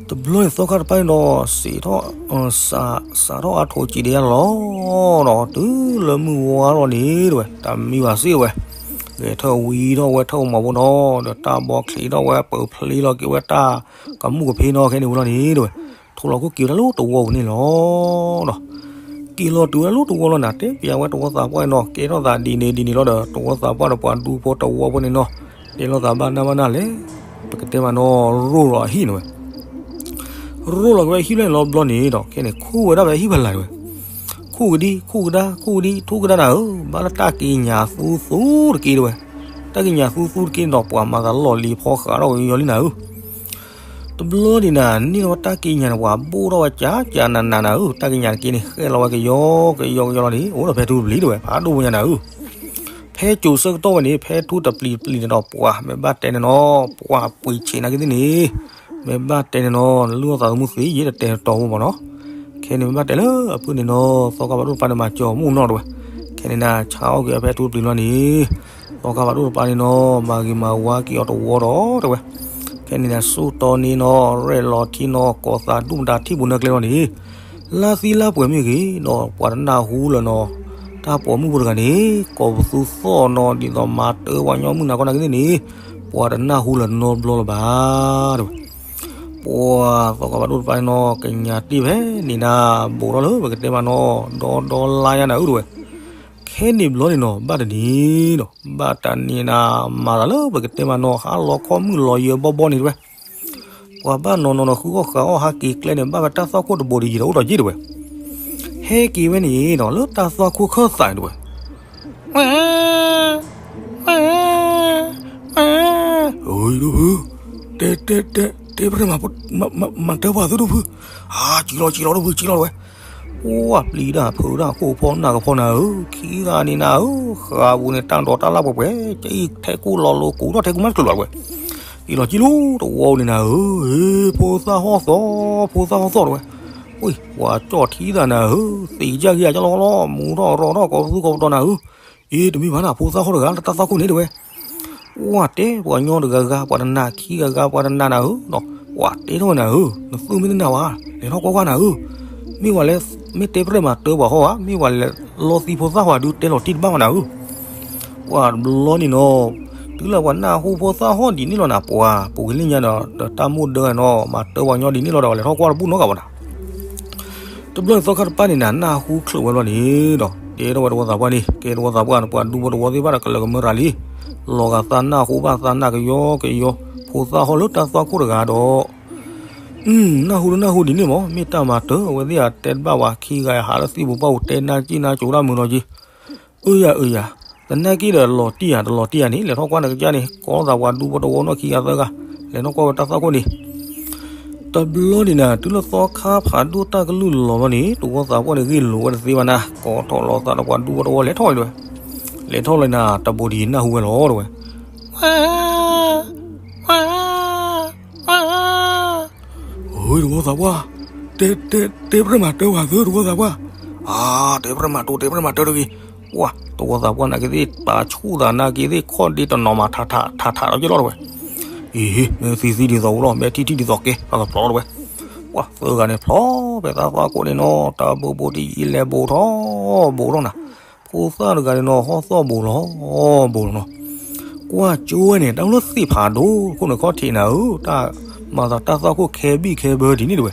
တဘျီန့ၣ်သီခါတပၤန့ၣ်ဒီး စးထီၣ် စးထီၣ်အါထိးစံးဒံးယါလီၤနီၤ တုၤလၢမုၢ်ဝါထီၣ်န့ၣ်တဲဝဲ တၢ်မံဝၤစ့ၢ်ဝဲ ဂဲၤထၢၣ်ဝံထီၣ်ဝဲထၢၣ်မီၤဖိနီၤ ဒီးတၢ်ဘီချံးထီၣ်ဝဲပၢၤဖျ့လီၤက့ၤဝဲတၢ်ကမူၣ်ကဖ့နီၤ ခဲန့ၣ်ဝံၤလီၤန့ၣ်တဲဝဲ ထိၣ်လီၤခိၣ်က့ၤဝဲဒၣ်လၢတဝီပူၤန့ၣ်လီၤနီၤ က့ၤလီၤတုၤဝဲဒၣ်လၢတဝီလီၤနၤ တဲပျးဝဲတဝီသးပှၢ်နီၤ ကဲထီၣ်သးဒ်န့ၣ်ဒ်န့ၣ်လီၤဒီး တဝီသးပှၢ်ဒီးပှၤဒူဖိတဝီဖိန့ၣ်နီၤ တဲလိာ်သးဘၣ်နၢ်ဘၣ်နၢ်လဲၣ် ပကတဲမးနီၤ ရိၣ်လီၤအဟံၣ်န့ၣ်ဝဲ ရိၣ်လီၤက့ၤဝဲအဟံၣ်ဖျၢၣ်န့ၣ်လီၤဘျီန့ၣ်ဒီး ခဲန့ၣ်ခူၣ်ဝဲဒၣ်ဖဲအဟံၣ်ဖဲလၢ်န့ၣ်ဝဲ ခူၣ်ကဒံ ခူၣ်ကဒါ ခူၣ်ကဒံ ထူၣ်ကဒါနၤဧၢ ဘၣ်လၢတၢ်က့ၤညါသူသူတက့ၢ်တဲဝဲ တၢ်က့ၤညါသူသူတက့ၢ်န့ၣ်ဒီး ပှၤမၤသးလီၢ်လံၤဖီဃးထီၣ်က့ၤယီၤလံနၤဧၢ တဘျီန့ၣ်နၤ န့ၢ်လီၤဝဲတၢ်က့ၤညါန့ၣ် ပှၤဘိၣ်ထီၣ်ဝဲကၠးကၠးနးနးနၤဧၢ တၢ်က့ၤညါတက့ၢ်န့ၣ် ဃဲလီၤဝဲကယီကယီကယီလီၤန့ၣ် အိၣ်ဒီးဖဲထူတပျံၤတဲဝဲ ဖးဒိၣ်ဖိညါနၤဧၢ ဖဲကိးဆၢကတီၢ်ဝဲန့ၣ် ဖဲထူတပျံၤတပျံၤန့ၣ်ဒီး ပှၤမ့ၢ်ဘၣ်တဲန့ၣ်နီၤ ပှၤပှ့ၤဆံးနာ်က့သ့ၣ်န့ၣ် မ့ၢ်ဘၣ်တဲန့ၣ်နီၤ နလုၢ်အီၣ်သးသမူသ့ ယဲတတဲတတီၤဖိမၢ်နီၤ ခဲန့ၣ်မ့ၢ်ဘၣ်တဲလၢအဖုၣ်န့ၣ်နီၤ သီခါဖးဒိၣ်တပၤန့ၣ် မၤစၢၤမူၣ်နီၢ်တဲဝဲ ခဲန့ၣ်နၤ ဆါအီၣ်က့ၤအဖဲထူတပျံၤလီၤန့ၣ် သီခါဖးဒိၣ်တပၤန့ၣ်နီၤ မၤဂ့ၤမၤဝါက့ၤအီၤတဝီဒီးတဲဝဲ ခဲန့ၣ်နၤ ဆူတီန့ၣ်နီၤ ရဲၣ်လီၤထံနီၤ ကိးသးဒူၣ်မတၤထံၣ်ပူၤနၢကျဲလီၤန့ၣ် လါသံလါပှဲၤမ့ၢ်ဂ့ၤနီၤ ပှၤတနၢ်ဟူလၢၤနီၤ တၢ်ပိာ်မုၣ်ဖိတဂၤန့ၣ် ကိးပသူသီၣ်နီၤ ဒ်သိးမၤတၢ်ပှၤညီမုၢ်နၤခီနာ်က့သ့ၣ်န့ၣ် ပှၤတနၢ်ဟူလၢၤနီတဘျီလၢၤဘၣ်တဲဝဲ ပှၤသီခါဖးဒိၣ်တပၤန့ၣ်နီၤ ကညးတ့ၢ်ဖဲန့ၣ်နၤ ဘူးထီၣ်လၢပကတဲမးနီၤ ဒီဒီလါညါနၤဧၢတဲဝဲ ခဲန့ၣ်ဘျီန့ၣ်နီၤ ဘၣ်တနံၤနီၤ ဘၣ်တနံၤနၤ မၤသးလၢပကတဲမးနီၤ ဟါလီၤခီမုၢ်လီၤယၢၤဘီဘီန့ၣ်တဲဝဲ ပှၤဘၣ်နီၤနီၤနီၤ ဃုအီၣ်ဃုအီၣ်ဟးက့ၤကျဲန့ၣ် ဘၣ်ဝဲတၢ်သွၣ်ခိၣ်တဘိဒီးယံာ်ဒီးအိၣ်ဒီးယ့ၢ်တဲဝဲ ဟဲက့ၤဝဲန့ၣ်နီၤ လၢတၢ်သွၣ်ခိၣ်ခၢၣ်သးန့ၣ်တဲဝဲ ဝဲ ဝဲ အၢ ဒိၣ်ဖု တဲ တဲ တဲ တဲပရၢမၤ မၤ မၤတၢ်ပှၤသုဒိၣ်ဖု အါ ကံလီၤ ကံလီၤ ဒိၣ်ဖု ကံလီၤတဲဝဲ ပှၤပျံၤတၢ်ဖုးတၢ် ခိၣ်ဖီနၢ်ကဖီနၤဧၢ ခံဂၤန့ၣ်နၤဧၢ ဃးပူၤန့ၣ် တၢ်ဒိးတၢ်လၢပှဲၤပှဲၤ ကအံၣ်ထဲကူၣ်လီၤလိၤ ကူၣ်ထီၣ်ထဲကူၣ်မးတချုးလီၤတဲဝဲ ကံလီၤကံလီၤ တဝီန့ၣ်နၤဧၢ ဟ့ ဖိသၣ်ဟီၣ်သီ ဖိသၣ်ဟီၣ်သီ တဲဝဲ ဝ့ၢ် ပှၤကၠီၣ်ထံသးနၤဧၢ သံးကစၢ်ဂ့ၤအကၠီလီၤလီၤ မူထီၣ်ရီထီၣ် ကိးပသူကိးပတီၤနၤဧၢ အ့ တမ့ၢ်ဘၣ်နၤ ဖိသၣ်ဟီၣ်တဂၤလၢတၢ်သွၣ်ခိၣ်န့ၣ်တဲဝဲ ပှၤတဲပှၤညီတဂၤဂၤ ပှၤတနာ်ခံဂၤဂၤ ပှၤတနာ်နၤဧၢ ပှၤတဲထီၣ်ဝဲနၤဧၢ နသူၣ်မ့ၢ်တနာ်ဝဲ လဲၤထီၣ်ကွၢ်ကွၢ်နၤဧၢ မ့ၢ်ဝဲလဲၣ် မ့ၢ်တဲပြဲၢ်မၤတၢပှၤဟီၣ်ဧါ မ့ၢ်ဝဲလဲၣ်လီသံဖိသၣ်ဟီၣ်ဒုးတဲလီၤတံၢ်တဘၣ်ဝဲနၤဧၢ ပှၤတဘျီန့ၣ်နီၤ တုၤလၢပှၤနၢ်ဟူဖိသၣ်ဟီၣ်ဒ်န့ၣ်လီၤနၤ ပှၤပူၤက့ၤလၢညါဒီး တၢ်မိၣ်ဒၢနီၤ မၤတၢပှၤညီဒ်န့ၣ်လီၤဒီး လဲၤထီၣ်ကွၢ်တဘူၣ်နီတဂၤဘၣ်နၤ တဘျီန့ၣ်သီခါတပၤန့ၣ်နၤ နၢ်ဟူချုးဝဲဘျီန့ၣ်ဒီး တဲထီၣ်ဝဲတဝီသးပှၢ်န့ၣ် ကဲတဝီသးပှၢ်န့ၣ် ပှၤဒူဖိတဝီသ့ၣ်တဖၣ်ဒီး ကလၢာ်ကမၢရၤလံ လီၤဂာ်သးနၢ်ဟူဘၣ်သးနၢ်ကယီကယီ ဖိသၣ်ဟီၣ်လၢတၢ်သွၣ်ခိၣ်တဂၤဒီး နၢ်ဟူတနၢ်ဟူဒ်န့ၣ်မး မ့ၢ်တၢ်မၤတၢ်အဝဲသ့ၣ်အတဲတဘၣ်ဝဲ ခံဂၤဟးလၢသံၣ်ပူၤပှၢ်ပူၤတဲနၢ်ကံၣ်နၢ်ကိၤတၢ်မုာ်နီၤက့ အၢယၤအၢယၤ, သနာ်က့ဒီးလီၤတံၢ်ယၤ တလီၤတံၢ်ယၤန့ၣ် လဲၤထီၣ်ကွၢ်နကစၢ်န့ၣ် ကိးလိာ်သးပှၤဒူဖိတဝီနီၢ်ခံဂၤသၢဂၤ, လဲၤထီၣ်ကွၢ်ဝဲတၢ်သွၣ်ခိၣ်န့ၣ် တဘျီန့ၣ်နၤ တုၤလၢသီခါဖးဒိၣ်တၢ်ကလုၢ်လီၤလီၤန့ၣ် တဝီသးပှၢ်န့ၣ်ဂ့ၢ်လိာ်ဝဲတသ့ဘၣ်နၤ ကိးထီၣ်လိာ်သးဒီးပှၤဒူဖိတဝီလဲၤထီၣ်ဝဲတဝဲ, လဲၤထီၣ်လီၤနၤ တဘိဒံးနၢ်ဟူဝဲလီၤတဝဲ, ဝဲ ဝဲ ဝဲ ဧၢ တဝီသးပှၢ်, တဲ တဲ တဲပြဲၢ်မၤတၢ်ဝဲသု တဝီသးပှၢ်, အါ တဲပြဲၢ်မၤတၢ် တဲပြဲၢ်မၤတၢ်တဂ့ၤ, ပှၤ တဝီသးပှၢ်နာ်က့သ့ၣ် ပာ်ဆူၣ်သးနာ်က့သ့ၣ် ခီၣ်ဒ့တနီၤမး ထးထးထးထးဒီးယဲၢ်လီၤတဝဲ, အ့ မ့ၢ်သံသံဒ်သိးပူၤလီၤ မ့ၢ်ထံၣ်ထံၣ်ဒ်သိးကဲ ပကဖျိးတဝဲ, ပှၤသၢဂၤန့ၣ်ဖျိးဖဲတၢ်သွၣ်ခိၣ်န့ၣ်နီၤ တၢ်ဘိးဘိးတယံၤလဲၤဘိးထီၣ် ဘိးထီၣ်နၤ ဖိသၣ်တဂၤန့ၣ်နီၤ ဟီၣ်သီၣ်ဘိးလီၤ ဘိးလီၤနီၤ, ကွၢ်ကၠိဝဲန့ၣ် တၢ်လၢသ့ၣ်ဖးဒိၣ်ခိၣ်န့ၣ်ခီၣ်ထံးနၤဧၢ တၢ်မၤသးတၢ်သွၣ်ခိၣ်ခဲဘံၣ်ခဲဘၢဒ်န့ၣ်တဝဲ,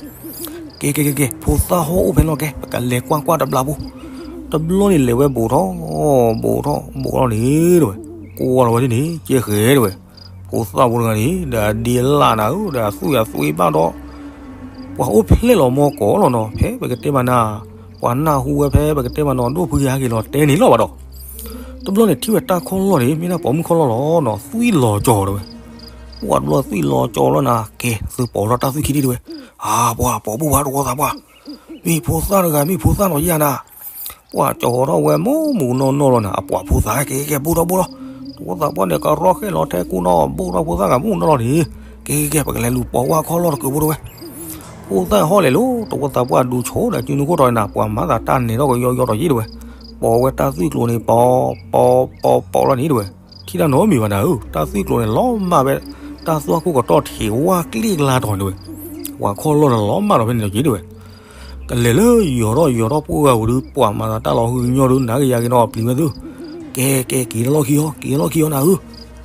ကဲကဲကဲကဲ ဖိသၣ်ဟီၣ်အိၣ်ဖဲလီၤကဲ ပကလဲၤကွၢ်ကွၢ်တဘျီဖိ, တဘျီန့ၣ်လဲၤဝဲဘိးထီၣ် ဘိးထီၣ်ဘိးထီၣ်န့ၣ်တဝဲ, ကွၢ်လီၤဝဲဒ်န့ၣ် ကဲဃဲတဝဲ, ဖိသၣ်ဖိတဂၤန့ၣ် ဒီးအဒ့လၣ်နၤဧၢ ဒီးအသွံၣ်အသွံၣ်ဘၣ်ဒီး ပှၤအိၣ်ဖျဲၣ်လီၤမီၢ်ကိးလီၤနီၤ ဖဲပကတဲမးနၤ, ပှၤနၢ်ဟူဝဲဖဲပကတဲမးနီၤ ဒိၣ်ဖုယဟဲက့ၤလီၤတဲန့ၣ်လီၤဘၣ်ဒီး, တဘျီန့ၣ်ထံၣ်ဝဲတၢ်ခီၣ်လီၢ်န့ၣ် မ့ၢ်ဒၣ်ပိာ်မုၣ်ခီၣ်လီၢ်လီၤနီၤ သွံၣ်လီၤကၠီၤတဝဲ, ပှၤတဘျီသွံၣ်လီၤကၠီၤလီၤနၤ ကဲသုပိာ်ထီၣ်တၢ်သွံၣ်ခံထံၣ်တဝဲ, အါ ပှၤပိာ်ဘိၣ်ဝဲတဝီသးပှၢ်, မ့ၢ်ဖိသၣ်တဂၤ မ့ၢ်ဖိသၣ်နီၤယၤနၤ ပှၤကၠီၤထီၣ်ဝဲမူမူနီၢ်နီၢ်လီၤနၤ အပှၤဖိသၣ် ကဲကဲကဲ ဘိၣ်ထီၣ်ဘိၣ်ထီၣ်, တဝီသးပှၢ်န့ၣ် ကရီခဲလီၤထဲကူနီၤ ဘိၣ်ထီၣ်ဖိသၣ်ဂၤမူနီၢ်လီၤန့ၣ်, ကဲကဲကဲ ပကလဲၤလူၤပိာ်ဝဲခီၣ်လီၢ်တကုးဖိတဝဲ, ဖိသၣ်ဟီၣ်လဲၤလိၤ တဝီသးပှၢ်ဒူဆိဒီးကၠူနူခိၣ်ထီၣ်နၤ ပှၤမၤသးတၢ်နဲၤထီၣ်ကယီယီထီၣ်ယံၤတဝဲ, ပိာ်ဝဲတၢ်သွံၣ်ကျိၤန့ၣ် ပိာ် ပိာ် ပိာ် ပိာ်လီၤန့ၣ်တဝဲ, ထံၣ်တၢ်နီတမံၤဘၣ်နၤဧၢ တၢ်သွံၣ်ကျိၤန့ၣ်လီၤမၢ်ဝဲ, တၢ်သွၣ်ခိၣ်ကတီၢ်ထံးဝါကျ့ကလါထီၣ်န့ၣ်တဝဲ, ပှၤခီၣ်လီၢ်န့ၣ်လီၤမၢ်ထီၣ်ဖဲန့ၣ်လီၤယံၤတဝဲ ကလဲၤလၢယီၤထီၣ်ယီၤထီၣ်ပှၢ်ဂၤပူၤဒီး ပှၤမၤသးတၢ်လီၤဟုကညီၢ်ဒီး နၤကယၤက့ၤနီၤ ပျံၤဝဲသု, ကဲကဲ က့ၤလီၢ်ခံအီၤ က့ၤလီၢ်ခံအီၤနၤဧၢ,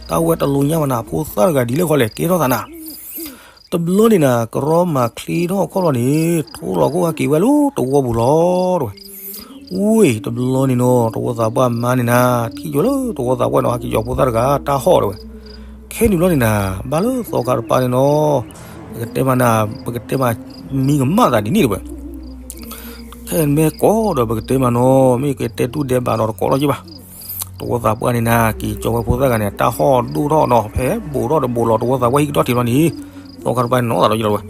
တၢ်ဝဲတလိာ်ညါဘၣ်နၤ ဖိသၣ်တဂၤဒ်လဲၣ်ဃီလဲၣ် ကဲထီၣ်သးနၤ, တဘျီန့ၣ်နၤ ကရီမၤချ့ထီၣ်ခီၣ်လီၢ်န့ၣ် ထိလီၤခိၣ်ဟဲက့ၤဝဲလၢတဝီပူၤလီၤတဝဲ, ဝ့ၢ် တဘျီန့ၣ်နီၤ တဝီသးပှၢ်မါန့ၣ်နၤ ထံၣ်ကၠီၤလၢတဝီသးပှၢ်နီၤ ဟဲက့ၤကၠီၤဖိသၣ်တဂၤ တၢ်ဟီၣ်တဝဲ, ခဲန့ၣ်ဘျီန့ၣ်နၤ ဘၣ်လၢသီခါတပၤန့ၣ်နီၤ, ပကတဲမးနၤ ပကတဲမး မံကမၣ်သးဒ်န့ၣ်တဝဲ ခဲမ့ၢ်ကိးဒီးပကတဲမးနီၤ မ့ၢ်ကတဲတူၢ်ဒဲးဘးဒီးတကိးလီၤက့ဘၣ်, တဝီသးပှၢ်န့ၣ်နၤ က့ၤကၠီၤဝဲဖိသၣ်ဂၤန့ၣ် တၢ်ဟီၣ်ဒိၣ်ထီၣ်နီၤ ဖဲဘိးထီၣ်တဘိးလီၤ တဝီသးပှၢ်ဟံၣ်ကတီၢ်ထံးလီၤန့ၣ်, သီခါတပၤန့ၣ်နီၢ်သးဒီးယလီၤဝဲ,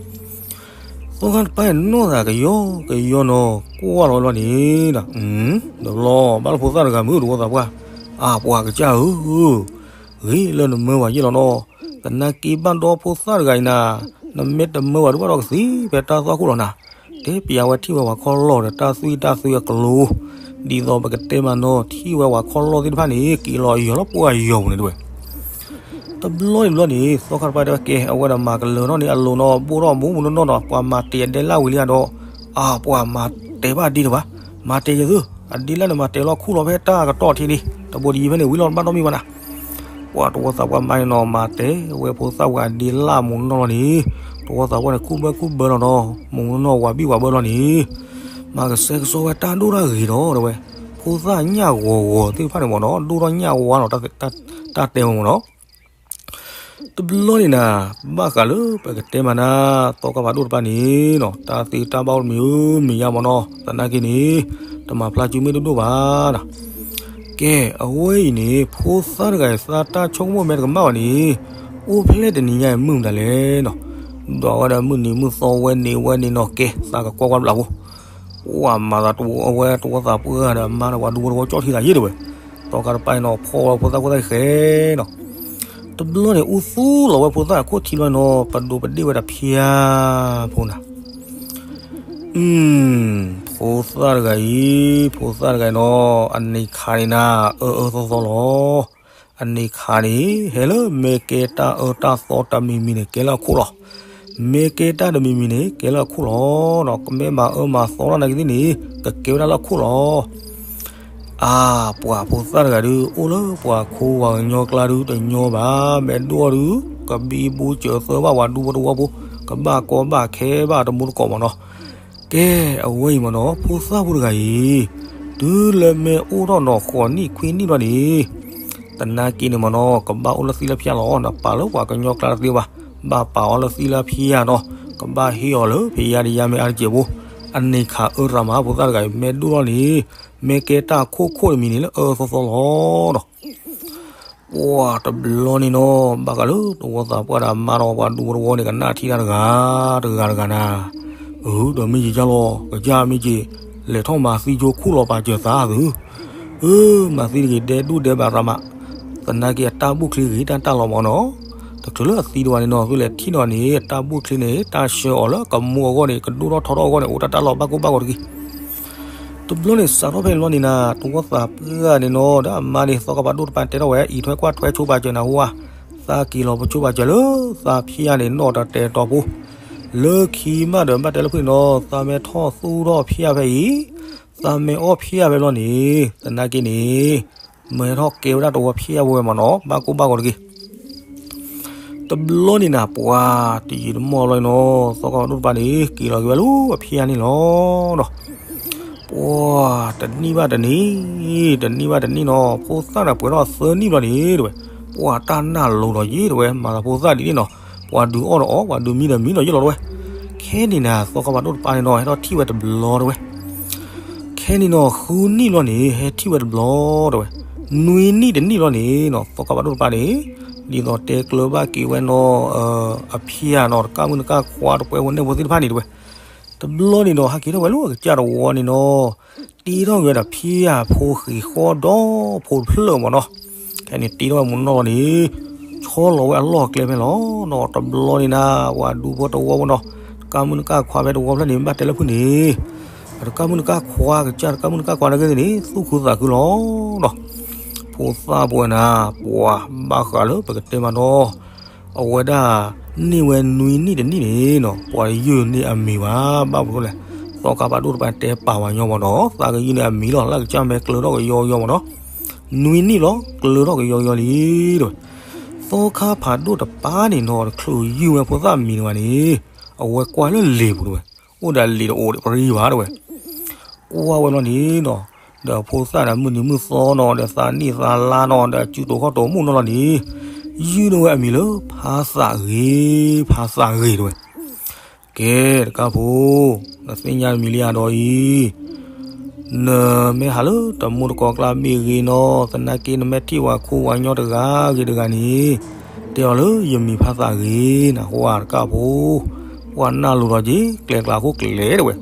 သီခါတပၤန့ၣ်နီၢ်သးကယီကယီနီၤ ကွၢ်လီၤဝဲလီၤန့ၣ်ဒီး, ဒီးလီၤ ဘၣ်လၢဖိသၣ်တဂၤမုၢ်တဝီသးပှၢ်, အါ ပှၤကစၢ်ဧၢ ဂ့ၤလၢနမၢဝဲယဲၢ်လီၤနီၤ, သနာ်က့ဘၣ်ဒီးဖိသၣ်တဂၤအံၤနၤ, နမ့ၢ်တမၢဝဲဒုးဘၣ်ဒီးကသံဖဲတၢ်သွၣ်ခိၣ်လီၤနၤ, တဲပျးဝဲထံၣ်ဝဲပှၤခီၣ်လီၢ်ဒီးတၢ်သွံၣ်တၢ်သွံၣ်အကျိၤ, ဒ်သိးပကတဲမးနီၤ ထံၣ်ဝဲပှၤခီၣ်လီၢ်သ့ၣ်တဖၣ်န့ၣ် က့ၤလီၤယီၤလၢပှၢ်ယီၤပူၤန့ၣ်တဝဲ တဘျီန့ၣ်ဘျီန့ၣ် သီခါတပၤတဲဝဲကဲ အဝဲဒၣ်မၤကလၢၤထီၣ်န့ၣ် အလိၤနီၤ ဘိၣ်ထီၣ်မူမူနီၢ်နီၢ်နီၤ ပှၤမၤတဲာ်အဒဲလၣ်ဝံၤလံဧါဒီး, အါ ပှၤမၤတဲာ်ဘၣ်ဒ်တဘၣ်, မၤတဲာ်ယသု, အဒဲလၣ်န့ၣ် မၤတဲာ်လီၤခူၣ်လီၤဖဲတၢ်ကတီၢ်ထံးန့ၣ် တဘိဒံးဖဲန့ၣ် ဝံၤလီၤတဘၣ်နီတမံၤဘၣ်နၤ ပှၤတဝီသးပှၢ်မါန့ၣ်နီၤ မၤတဲာ်ဝဲဖိသၣ်ဝဲအဒဲလၣ်မူနီၢ်နီၢ်လီၤန့ၣ်, တဝီသးပှၢ်န့ၣ် ခူၣ်ဘၢခူၣ်ဘၢလီၤနီၤ မူနီၢ်နီၢ်ဝၤဘံၣ်ဝၤဘၢလီၤန့ၣ်, မၤကဆှဲကဆှီဝဲတၢ်ဒိၣ်တၢ်ဂ့ၤဒီး တဲဝဲ, ဖိသၣ်ညၣ်ဂီၤဂီၤသ့ၣ်တဖၣ်န့ၣ်မ့ၢ်နီၤ ဒိၣ်ထီၣ်ညၣ်ဝါလီၤ တၢ်တဲဝဲမ့ၢ်နီၤ တဘျီန့ၣ်နၤ, ဘၣ်ဃးလၢပကတဲမးနၤ, သီခါဖးဒိၣ်တပၤန့ၣ်နီၤ တၢ်သ့တၢ်ဘၣ်အိၣ်တမံၤဧၢ မ့ၢ်ယါမ့ၢ်နီၤ သနာ်က့န့ၣ်, တမၤဖျါစုမ့ၢ်ဒိၣ်ဒိၣ်ဘၣ်နၤ. ကဲ, အဝဲအံၤန့ၣ် ဖိသၣ်တဂၤအံၤ သးတၢ်ဆိကမိၣ်မ့ၢ်တကမၣ်ဘၣ်န့ၣ်, အိၣ်ဖျဲၣ်တနံၤညါအံၤမုၢ်မတၤလဲၣ်နီၤ, ဒီးအဝဲဒၣ်မုၢ်နံၤမုၢ်သီဝဲန့ၣ်ဝဲန့ၣ်နီၤ ကဲ သးကကွၢ်ကွၢ်ဘျးဖိ ပှၤမၤသးတဝီအဝဲတဝီသးပှၢ်ဒီးမါဒီးပှၤဒူဖိတဝီ ကၠီၣ်ထံသးယ့ၢ်တဝဲ, သီခါတပၤအံၤနီၤ ဖီၣ်ဝဲဖိသၣ်ခိၣ်သၣ်ဃဲနီၤ, တဘျီန့ၣ် အူသူလီၤဝဲဖိသၣ်အခိၣ်ထံလီၤနီၤ ပဒိးပဒ့ၣ်ဝဲဒၣ်ဖၠါဖိနၤ, ဖိသၣ်တဂၤအံၤ, ဖိသၣ်တဂၤအံၤနီၤ အန့ၣ်ခါန့ၣ်နၤ အၢအၢသီသီလီၤ. အန့ၣ်ခါန့ၣ် ဟဲလၢမ့ၢ်ကဲတၢ်အၢတၢ်သီတမံၤမံၤန့ၣ် ကဲလၢအခိၣ်လီၤ. မ့ၢ်ကဲတၢ်တမံၤမံၤန့ၣ် ကဲလၢအခိၣ်လီၤ. ကမ့ၢ်မၤအၢမၤသီလီၤနာ်က့သ့ၣ်န့ၣ် ကကဲဝဲဒၣ်လၢအခိၣ်လီၤ. အါ, ပှၤဖိသၣ်တဂၤဒုး အိၣ်လၢပှၤခိပှၤကညီကျါဒုးတညီဘၣ်, မ့ၢ်ဒိၣ်အီၤဒုး ကဘံဘူစၢၤသၢဘၣ်ပှၤဒူဖိတဝီဖိ, ကဘၣ်ကီဘၣ်ခဲဘၣ်တမူတကိးမ့ၢ်နီၤ. ကဲ, အဝဲအံၤမ့ၢ်နီၤ ဖိသၣ်ဖိတဂၤအံၤ, တုၤလၢမ့ၢ်အိၣ်ထီၣ်နီၤဃိးနံၣ်ခွံနံၣ်ဘျီန့ၣ်, သနာ်က့န့ၣ်မ့ၢ်နီၤ ကဘၣ်အိၣ်လၢသံလၢဖၠါလီၤ. နပာ်လၢပှၤကညီကျါတသ့ဘၣ်, ဘၣ်ပာ်အီၤလၢသံလၢဖၠါနီၤ, ကဘၣ်ဟ့ၣ်အီၤလၢဖယါတယါမ့ၢ်အါတက့ၢ်ဖိ အန့ၣ်ခးအၢရၤမး ဖိသၣ်တဂၤအံၤ မ့ၢ်ဒိၣ်ထီၣ်န့ၣ် မ့ၢ်ကဲတၢ်ခိၣ်ခိၣ်တမံၤန့ၣ်လၢအၢသီသီလီၤဒီး ပှၤတဘျီန့ၣ်နီၤ ဘၣ်ဃးလၢသဝီသးပှၢ်ဒီးအမါဒီးပှၤဒူဖိတဝီန့ၣ် ကနၣ်ထံၣ်တၢ်တဂၤတဂၤတဂၤနၤ, အၢ ဒီးမ့ၢ်ယကၢ်လီၤ ကစၢ်မ့ၢ်က့ၤ လဲၤထီၣ်မၤသံကၠိခိၣ်လီၤပာ်စၢၤသးသု, အၢ မၤသံတဂ့ၤ ဒဲဒူၣ်ဒဲဘးရၤမး, သနာ်က့အတၢ်ဘူၣ်ချ့ဂ့ၤတၢ်တၢ်လီၤမးနီၤ, တချုးလၢအသံတဝီန့ၣ်နီၤ သုလဲၤထံၣ်နီၤန့ၣ် အတၢ်ဘူၣ်ချ့န့ၣ် တၢ်ဆှၢအီၤလၢကမူအဂီၢ်န့ၣ် ကဒိၣ်ထီၣ်ထီထီၣ်အဂီၢ်န့ၣ် အိၣ်တၢ်တၢ်လီၤဘၣ်ကိၢ်ဘၣ်ဂီၤတက့ၢ် တဘျီန့ၣ် စးထီၣ်ဖဲန့ၣ်လီၤန့ၣ်နၤ သဝီသးပှၢ်န့ၣ်နီၤ ဒီးအမါန့ၣ် သီခါဖးဒိၣ်တပၤတဲထီၣ်ဝဲ အံးထွဲကွၢ်ထွဲဆိပာ်စၢၤနၤဟူဧါ, သးက့ၤလီၤပဆိပာ်စၢၤလၢ သးဖံးယါန့ၣ် နီၣ်တတဲတီၤဖိ, လၢခံမးဒီးဘၣ်တဲလၢဖုၣ်န့ၣ်နီၤ သးမ့ၢ်ထီၣ်သူၣ်ထီၣ်ဖံးယါဖဲအံၤ, သးမ့ၢ်အီၣ်ဖံးယါဖဲလီၤန့ၣ် သနာ်က့န့ၣ် မ့ၢ်ဟဲထီၣ်ကဲဝဲဒၣ်တဝီဖံးယါဝဲမးနီၤ ဘၣ်ကိၢ်ဘၣ်ဂီၤတက့ၢ် တဘျီန့ၣ်နၤ ပှၤတယံာ်တမီၢ်လီၤနီၤ သီခါဖးဒိၣ်တပၤန့ၣ် က့ၤလီၤက့ၤဝဲလၢအဖံးယါန့ၣ်လီၤဒီး ပှၤတနံၣ်ဘၣ်တနံၣ်, တနံၣ်ဘၣ်တနံၣ်နီၤ ဖိသၣ်န့ၣ်ပှဲၤထီၣ်သၢနံၣ်ဘျီန့ၣ်တဲဝဲ, ပှၤတၢ်နၢ်လိၤဒီးယ့တဲဝဲ မၤသးဖိသၣ်ဒ်န့ၣ်နီၤ, ပှၤဒုးအီၣ်ဒီးအီၣ် ပှၤဒုးမံဒီးမံဒီးယ့လီၤတဲဝဲ, ခဲန့ၣ်နၤ သီခါဖးဒိၣ်တပၤန့ၣ်နီၤ ဟဲထီၣ်ထံၣ်ဝဲတဘျီတဲဝဲ ခဲန့ၣ်နီၤ ဃုနံၣ်ဘျီန့ၣ် ဟဲထံၣ်ဝဲတဘျီတဲဝဲ, နွံနံၣ်တနံၣ်ဘျီန့ၣ်နီၤ သီခါဖးဒိၣ်တပၤန့ၣ် ဒ်သိးတဲကျၢၤဘၣ်က့ၤဝဲနီၤ အဖံးယါနီၤ တကၢ်မုၣ်တကၢ်ခွါတပှဲၤဖိန့ၢ်ဖိသ့ၣ်တဖၣ်န့ၣ်တဲဝဲ, တဘျီန့ၣ်နီၤ ဟဲက့ၤထီၣ်ဝဲလၢအကစၢ်တဝီန့ၣ်နီၤ တ့ထီၣ်က့ၤဝဲဒီးဖံးယါဖိဃံၤဃီဒီးဖိတဖျၢၣ်မးနီၤ, ခဲန့ၣ်တ့ထီၣ်ဝဲမုၢ်နီၢ်လီၤန့ၣ် ဆီလီၤဝဲအလီၢ်အကျဲဖဲလီၤနီၤ တဘျီန့ၣ်နၤ ပှၤဒူဖိတဝီဖိနီၤ တကၢ်မုၣ်တကၢ်ခွါဖဲတဝီဖျၢၣ်န့ၣ် ဘၣ်တဲလၢဖုၣ်န့ၣ် တကၢ်မုၣ်တကၢ်ခွါ ကစၢ်တကၢ်မုၣ်တကၢ်ခွါနာ်က့န့ၣ် သူၣ်ခုသးခုလီၤနီၤ, ဖိသၣ်ပှဲၤနၤ ပှၤဘၣ်ဃးလၢပကတဲမးနီၤ အဝဲဒၣ် န့ၢ်ဝဲနွံနံၣ်တနံၣ်န့ၣ်နီၤ ပှၤယုၢ်န့ၢ်အမံၤဘၣ် ဘၣ်မနုၤလဲၣ်, သီခါဖးဒိၣ်တပၤတဲပာ်ဝဲညီမးနီၤ သးကယုၢ်န့ၢ်အမံၤလီၤ လၢကစၢ်မ့ၢ်ကျၢၤထီၣ်ကယီကယီမးနီၤ, နွံနံၣ်လီၤ ကျၢၤထီၣ်ကယီကယီလံတဲဝဲ, သီခါဖးဒိၣ်တပၤန့ၣ်နီၤ တချုးယုၢ်ဝဲဖိသၣ်မံၤန့ၣ်ဘၣ်န့ၣ် အဝဲကွၢ်လၢလံာ်ပူၤတဲဝဲ, အိၣ်ဒီးလံာ်တအိၣ်ဒီးပရံဘၣ်တဲဝဲ ကွၢ်ဝဲလီၤန့ၣ်နီၤ, ဒီးဖိသၣ်ဒီးမုၢ်နံၤမုၢ်သီနီၤ ဒီးသးနံၣ်သးလါနီၤ ဒီးစုတိာ်ခီၣ်တိာ်မုၣ်နီၢ်လီၤန့ၣ်, ယုၢ်န့ၢ်ဝဲအမံၤလၢ ဖါသးဂ့ၤ, ဖါသးဂ့ၤတဲဝဲ, ကဲတကၢ်ဖိ, နသ့ၣ်ညါတမံၤလံဧါဒီးအံၤ နမ့ၢ်ဟးလၢတမူတကိးကျါမ့ၢ်ဂ့ၤနီၤ သနာ်က့နမ့ၢ်ထံၣ်ဝဲခိဝဲညီတဂၤဂ့ၤတဂၤန့ၣ်, တဲအီၤလၢယမံၤဖါသးဂ့ၤနၤ ဟိဧါတကၢ်ဖိ, ပှၤနၢ်လိၤဒီးက့ၤ ကျဲကျါခိၣ်ကျဲတဲဝဲ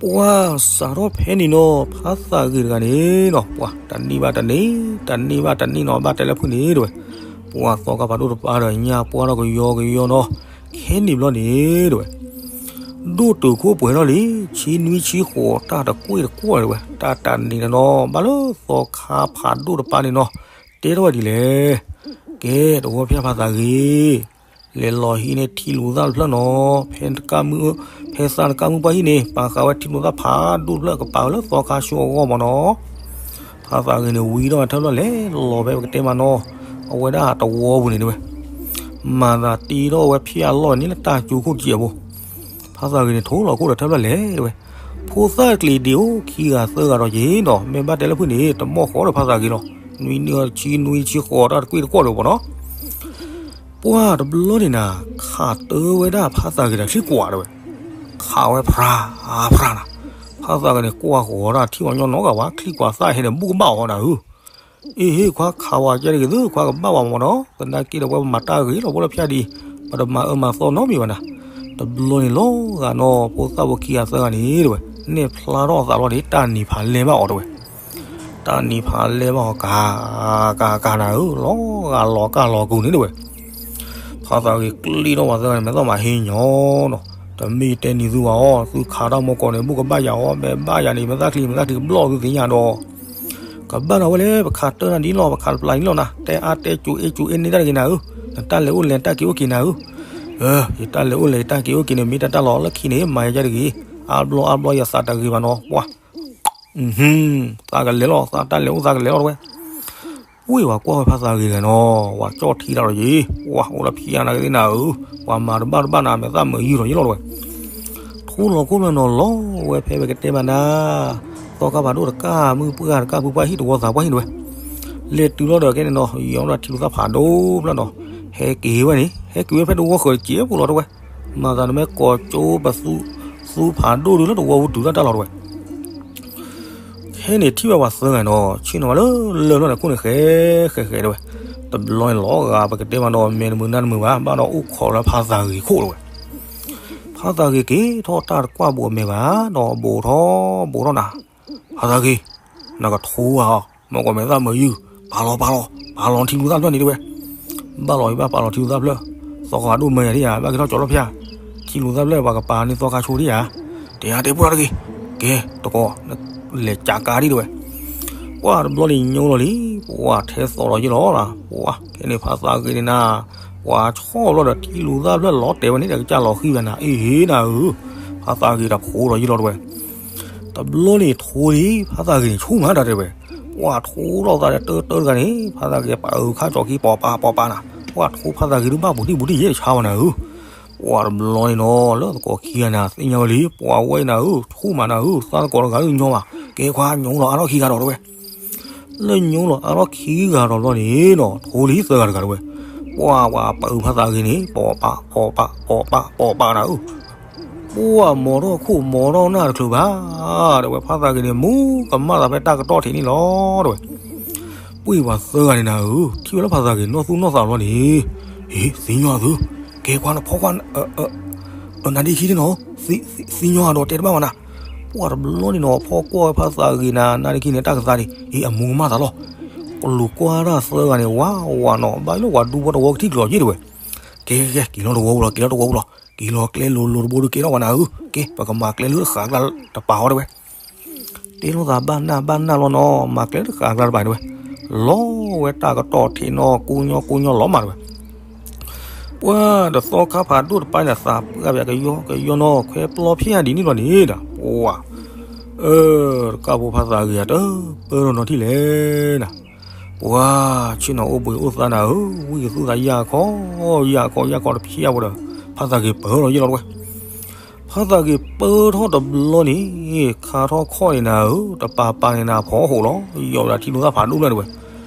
ပှၤစးထီၣ်ဖဲန့ၣ်နီၤ ဖါသးဂ့ၤတဂၤန့ၣ်နီၤ ပှၤတနံၣ်ဘၣ်တနံၣ်, တနံၣ်ဘၣ်တနံၣ်နီၤ ဘၣ်တဲလၢဖုၣ်န့ၣ်တဲဝဲ, ပှၤသီခါဖးဒိၣ်တပၤဒီးညါပှၢ်ထီၣ်ကယီကယီနီၤ, ခဲန့ၣ်ဘျီန့ၣ်တဲဝဲ, ဒိၣ်တုာ်ခိၣ်ပှဲၤထီၣ်လံ, ဆံနွံဆံဃိးတၢ်တကွ့ၢ်တကွီၢ်တဲဝဲ, တၢ်တနံၤန့ၣ်နီၤ ဘၣ်လၢသီခါဖးဒိၣ်တပၤန့ၣ်နီၤ, တဲထီၣ်ဝဲဒ်လဲၣ်, ကဲ တဝီဖၠၣ်ဖါသးဂ့ၤ လဲၤလီၤဟံးန့ၢ်ထံလူၤသၣ်တဖျၢၣ်နီၤ, ဖဲတကၢ်မုၣ်, ဖဲသးတကၢ်မုၣ်ပှၢ်ဟံၣ်န့ၣ် ပာ်ဃာ်ဝဲထံလူၤသၣ်ဖးဒိၣ်တဖျၢၣ် ကပာ်ဝဲလၢသီခါဆူအဂီၢ်မးနီၤ, ဖါသးဂ့ၤန့ၣ် ဝံထီၣ်ဝဲထၢဖျၢၣ်လဲၤလီၤဖဲပကတဲမးနီၤ, အဝဲဒၣ်တဝီပူၤန့ၣ်တဲဝဲ, မၤသးတ့ထီၣ်ဝဲဖံးအလီၢ်န့ၣ်လၢတၢ်ကၠိခိၣ်တစဲးဖိ, ဖါသးဂ့ၤန့ၣ် ထိလီၤခိၣ်ဒီးထၢဖျၢၣ်လဲၤတဲဝဲ, ဖိသၣ်ကျံၤဒံးအိၣ်ခံဂၤသၢဂၤဒီးက့ၤနီၤ, မ့ၢ်ဘၣ်တဲလၢဖုၣ်န့ၣ် တမီၢ်ဃီဒီးဖါသးဂ့ၤလီၤ, နွံနံၣ်ဆံနွံဆံဃိးတၢ်တကွ့ၢ်တကွီၢ်လၢၤဘၣ်နီၤ ပှၢ်တဘျီန့ၣ်နၤ, ခးတၢဝဲဒၣ်ဖါသးဂ့ၤဒီးချံကွၢ်တဲဝဲ, ခးဝဲဖြါ, ဖြါနၤ, ဖါသးဂ့ၤန့ၣ် ကွၢ်ဃီၤဒၣ်ထံၣ်ဝဲညီနီတဂၤဘၣ်, ချံကွၢ်သၣ်ဟဲန့ၣ် ဘူၣ်ကဘၣ်အီၤနၤဧၢ, အ့ဟ့ၣ်ခွါခးဝဲကဲတဂ့ၤသု ခွါကဘၣ်ဝဲမးနီၤ, သနာ်က့ဒီးပှၤပမၤတၢ်ဂ့ၤလီၤ ဖိလၢဖၠၣ်ဒံး, ပတမၤအၢမၤသီနီတမံၤဘၣ်နၤ, တဘျီန့ၣ်လီၤဂာ်နီၤ ဖိသၣ်ဖိခံဂၤသၢဂၤန့ၣ်တဲဝဲ, နဲၣ်ဖျါထီၣ်အသးလီၤန့ၣ် တၢ်နံၤဖးလဲဘၣ်အီၤတဲဝဲ တၢ်နံၤဖးလဲဘၣ်အီၤကၤ, ကၤကၤနၤဧၢ, လီၤဂာ်လီၤကၢ်လီၤကူၤန့ၣ်တဲဝဲ, ဖါသးဂ့ၤကျံၣ်ထီၣ်ဝဲသၢဂၤန့ၣ် မဲာ်သီၣ်မၤဟ့ၣ်ညီနီၤ, တမ့ၢ်တဲနံၤသုဘၣ်အီၤ, သုခးတၢ်မီၢ်ကီးန့ၣ် ဘူၣ်ကဘၣ်ယၤအီၤ, မ့ၢ်ဘၣ်ယၤန့ၣ် မဲာ်သၣ်ချံ မဲာ်သၣ်ချံကဘျီၣ်သုသ့ၣ်ညါဒီး ကဘၣ်နၤဝဲလဲၣ်, ပခးတၢနၤဒ်လီၤ, ပခးတပျၢ်ဒ်လီၤနၤ, တဲအါတဲကၠိၤအ့ကၠိၤအ့န့ၢ်တၢ်တဂ့ၤနၤဧၢ, နတၢ်လဲၤအိၣ်လဲၤတၢ်က့ၤအိၣ်က့ၤနၤဧၢ, ယတၢ်လဲၤအိၣ်လဲၤတၢ်က့ၤအိၣ်က့ၤန့ၣ် မ့ၢ်တၢ်တၢ်လီၤလၢခံန့ၣ် မၤယၤတဂ့ၤ, အါဘျီအါဘျီယသးတဂ့ၤဘၣ်နီၤ, ပှၤ သးကလဲၤလီၤ, သးတၢ်လဲၤအိၣ်သးကလဲၤလီၤတဲဝဲ, ဝ့ၢ်ဝဲကွၢ်ဝဲဖါသးဂ့ၤတဂၤနီၤ, ဝဲကၠီၣ်ထံတၢ်ဒီးယ့ၤ, ဝဲအိၣ်ဒီးဖံးယါနၤကသ့ၣ်နၤဧၢ, ပှၤမၤတဘၣ်တဘၣ်နၤ မဲာ်သၣ်မုာ်ယုာ်ဒီးယ့ၤလီၤတဲဝဲ ထူလီၤခိၣ်ဖျၢၣ်နီၤလီၤဝဲဖဲပကတဲမးနၤ, သီခါဖးဒိၣ်တကၢ်မုၢ်ပှၢ်တကၢ်ဖုပှၢ်ဟံၣ်တဝီသးပှၢ်ဟံၣ်တဲဝဲ, လဲၤတုၤလီၤဒီးကဲန့ၣ်နီၤ, ယီၤဒီးထံလူၤသၣ်ဖးဒိၣ်ဖျၢၣ်နီၤ, ဟဲက့ၤဝဲန့ၣ် ဟဲက့ၤဝဲဖဲတဝီဃၢၤတစဲးဖိလီၤတဲဝဲ, မၤသးနမ့ၢ်ကိးကၠိပသူ, ပ သူဖးဒိၣ်ဒုလၢတဝီပူၤတုၤလၢတၢ်လီၢ်တဝဲ ခဲန့ၣ်ထံၣ်ဝဲပှၤသၢဂၤန့ၣ်ဒီး ဆ့ၣ်နီၤဝဲလၢလၢၢ်လီၢ်န့ၣ် ခိၣ်န့ၣ်ဃဲဃဲဃဲတဝဲ. တဘျီန့ၣ်လီၤဂာ်ပကတဲမးဒီး မဲာ်တမုာ်နါတမုာ်ဘၣ် ဘၣ်ဒီးအိၣ်ခိးလၢဖါသးဂ့ၤခိၣ်တဝဲ. ဖါသးဂ့ၤက့ၤထီၣ်တၢ်တကွၢ်ဘူးအမဲာ်ဘၣ် ဒီးဘူးထီၣ်ဘူးထီၣ်နၤ, ဖါသးဂ့ၤ, နကထိဧါ, မ့ၢ်ကီးမဲာ်သၣ်မုာ်ယုၢ်, ပာ်လီၤပာ်လီၤ ပာ်လီၤထံလူၤသၣ်ဖျၢၣ်န့ၣ်တဝဲ. ဘၣ်လီၤအံၤဘၣ်ပာ်လီၤထံလူၤသၣ်ဖျၢၣ်, သီခါဒိၣ်မၢယၤဒ်ယၤ ဘၣ်က့ၤထီၣ်ကၠီလီၤဖၠၣ်, ထံလူၤသၣ်ဖျၢၣ်ပှၤကပာ်န့ၢ်သီခါဆိဒ်ယၤ, တဲယၤတဲပှၢ်တဂ့ၤ, ကဲတကိး, လဲၤကးကါဒ်တဝဲ. ပှၢ်တဘျီန့ၣ်ညိလီၤလံ, ပှၢ်ထဲသိးလီၤယ့ၢ်လီၤ, ပှၢ်ခဲန့ၣ်ဖါသးဂ့ၤန့ၣ်နၤ, ပှၢ်ဆီၣ်ဘျီဒီးထံလူၤသၣ်ဖျၢၣ်လီၤတဲာ်ဝဲန့ၣ်ဒီးကစၢ်လီၤဃံၤဝဲနၤ အ့ၣ်နၤဧၢ, ဖါသးဂ့ၤဒီးဖိးလီၤယ့ၢ်လီၤတဝဲ. တဘျီန့ၣ်ထိလံ ဖါသးဂ့ၤန့ၣ် ဆူၣ်မးတၢ်တဲဝဲ, ပှၢ်ထိထီၣ်သးဒီးတၢတၢတဂၤန့ၣ် ဖါသးဂ့ၤပာ်အုးခါကၠီခံ ပိာ်ပာ်ပိာ်ပာ်နၤ, ပှၢ်ထိဖါသးဂ့ၤဒုဘၣ်ပူၤတံၢ်ပူၤတံၢ်ယဲၢ်တဆါဘၣ်နၤဧၢ. ပှၢ်တဘျီန့ၣ်နီၤ လၢသကိးခံဂၤန့ၣ် သ့ၣ်ညါဝဲလံ ပှၢ်ဝဲနၤဧၢ ဆူၣ်မးနၤဧၢ သးသကိးတဂၤဒုညီဘၣ် ကဲခွါညိလီၤအါထီၣ်ခံဂၤဒီးတဝဲ. လၢညိလီၤအါထီၣ်ခံဂၤဒီးတဘျီန့ၣ်နီၤ ထိလံသၢဂၤတဂၤတဝဲ, ပှၢ်ပှၢ်ပာ်အုးဖါသးဂ့ၤန့ၣ် ပိာ်ပာ်ပိာ်ပာ်ပိာ်ပာ်ပိာ်ပာ်နၤဧၢ ပှၢ်မီၤထီၣ်ခိၣ်မီၤထီၣ်နၢ်တချုးဘၣ်, တဲဝဲဖါသးဂ့ၤန့ၣ် မူကမၣ်သးဖဲတၢ်ကတီၢ်ထံးန့ၣ်လီၤ တဲဝဲ. ပှၢ်ပှၢ်သၢဂၤန့ၣ်နၤဧၢ, ထံၣ်ဝဲလၢဖါသးဂ့ၤနီၢ်သူၣ်နီၢ်သးဘျီန့ၣ်, ဟ့ သ့ၣ်ညါသု, ကဲကွၢ်နဖီကွၢ်, နဒ့ခံန့ၣ်နီၤ, သ့ၣ်ညါဒီးတဲတဘၣ်မးနၤ, ပှၢ်တဘျီန့ၣ်နီၤ ဖီကွၢ်ဝဲဖါသးဂ့ၤနၤ နဒ့ခံန့ၣ်တၢ်ကသါန့ၣ် အမူကမၣ်သးလီၤ. ကလူၤကွၢ်တၢ်သၢဂၤန့ၣ် ဝးဝးနီၤ ဘၣ်လၢပှၤဒူဖိတဝီကထံၣ်ကျိၤယ့ၢ်တဲဝဲ, ကဲကဲကဲ က့ၤလီၤတဝီပူၤလီၤ က့ၤလီၤတဝီပူၤလီၤ, က့ၤလီၤကျဲလိၤလိၤတဘိဒုးကဲထီၣ်ဝဲနၤဧၢ, ကဲ ပကမၤကျဲလၢတဃာ်ကျါတပာ်အီၤတဲဝဲ တ့လိာ်သးဘၣ်နၢ်ဘၣ်နၢ်လီၤနီၤ, မၤကျဲတဃာ်ကျါတပာ်တဲဝဲ, လီၤဝဲတၢ်ကတီၢ်ထံးနီၤ ကိညီကိညီလီၤမးတဲဝဲ. ပှၢ်ဒီးသီခါဖးဒိၣ်တပၤန့ၣ် သးပှၢ်ပၠးကယီကယီနီၤ ခွဲပျီဖျဲၣ်ဒ်န့ၣ်လီၤန့ၣ်ဒီး ပှၢ်, အၢ, တကၢ်ဖိဖါသးဂ့ၤဧါ တပၢၢ်ထီၣ်နီၤထံၣ်လဲၣ်နၤ ပှၢ်, ဆ့ၣ်နီၤအိၣ်ဘှံးအိၣ်သါနၤဧၢ, ဝံၣ်ကသူၣ်သးယၢ်ခီ, ယၢ်ခီယၢ်ခီတဖျၢၣ်ဖိဒီး ဖါသးဂ့ၤပၢၢ်ထီၣ်ယ့ၢ်လီၤတဝဲ. ဖါသးဂ့ၤပၢၢ်ထီၣ်တဘျီန့ၣ်, ခါထီၣ်ခီၣ်န့ၣ်နၤဧၢ, တပၤပၤန့ၣ်နၤဖီအဟိးလီၤ, ယီၤဝဲဒၣ်ထံလူၤသၣ်ဖးဒိၣ်ဖျၢၣ်တဝဲ.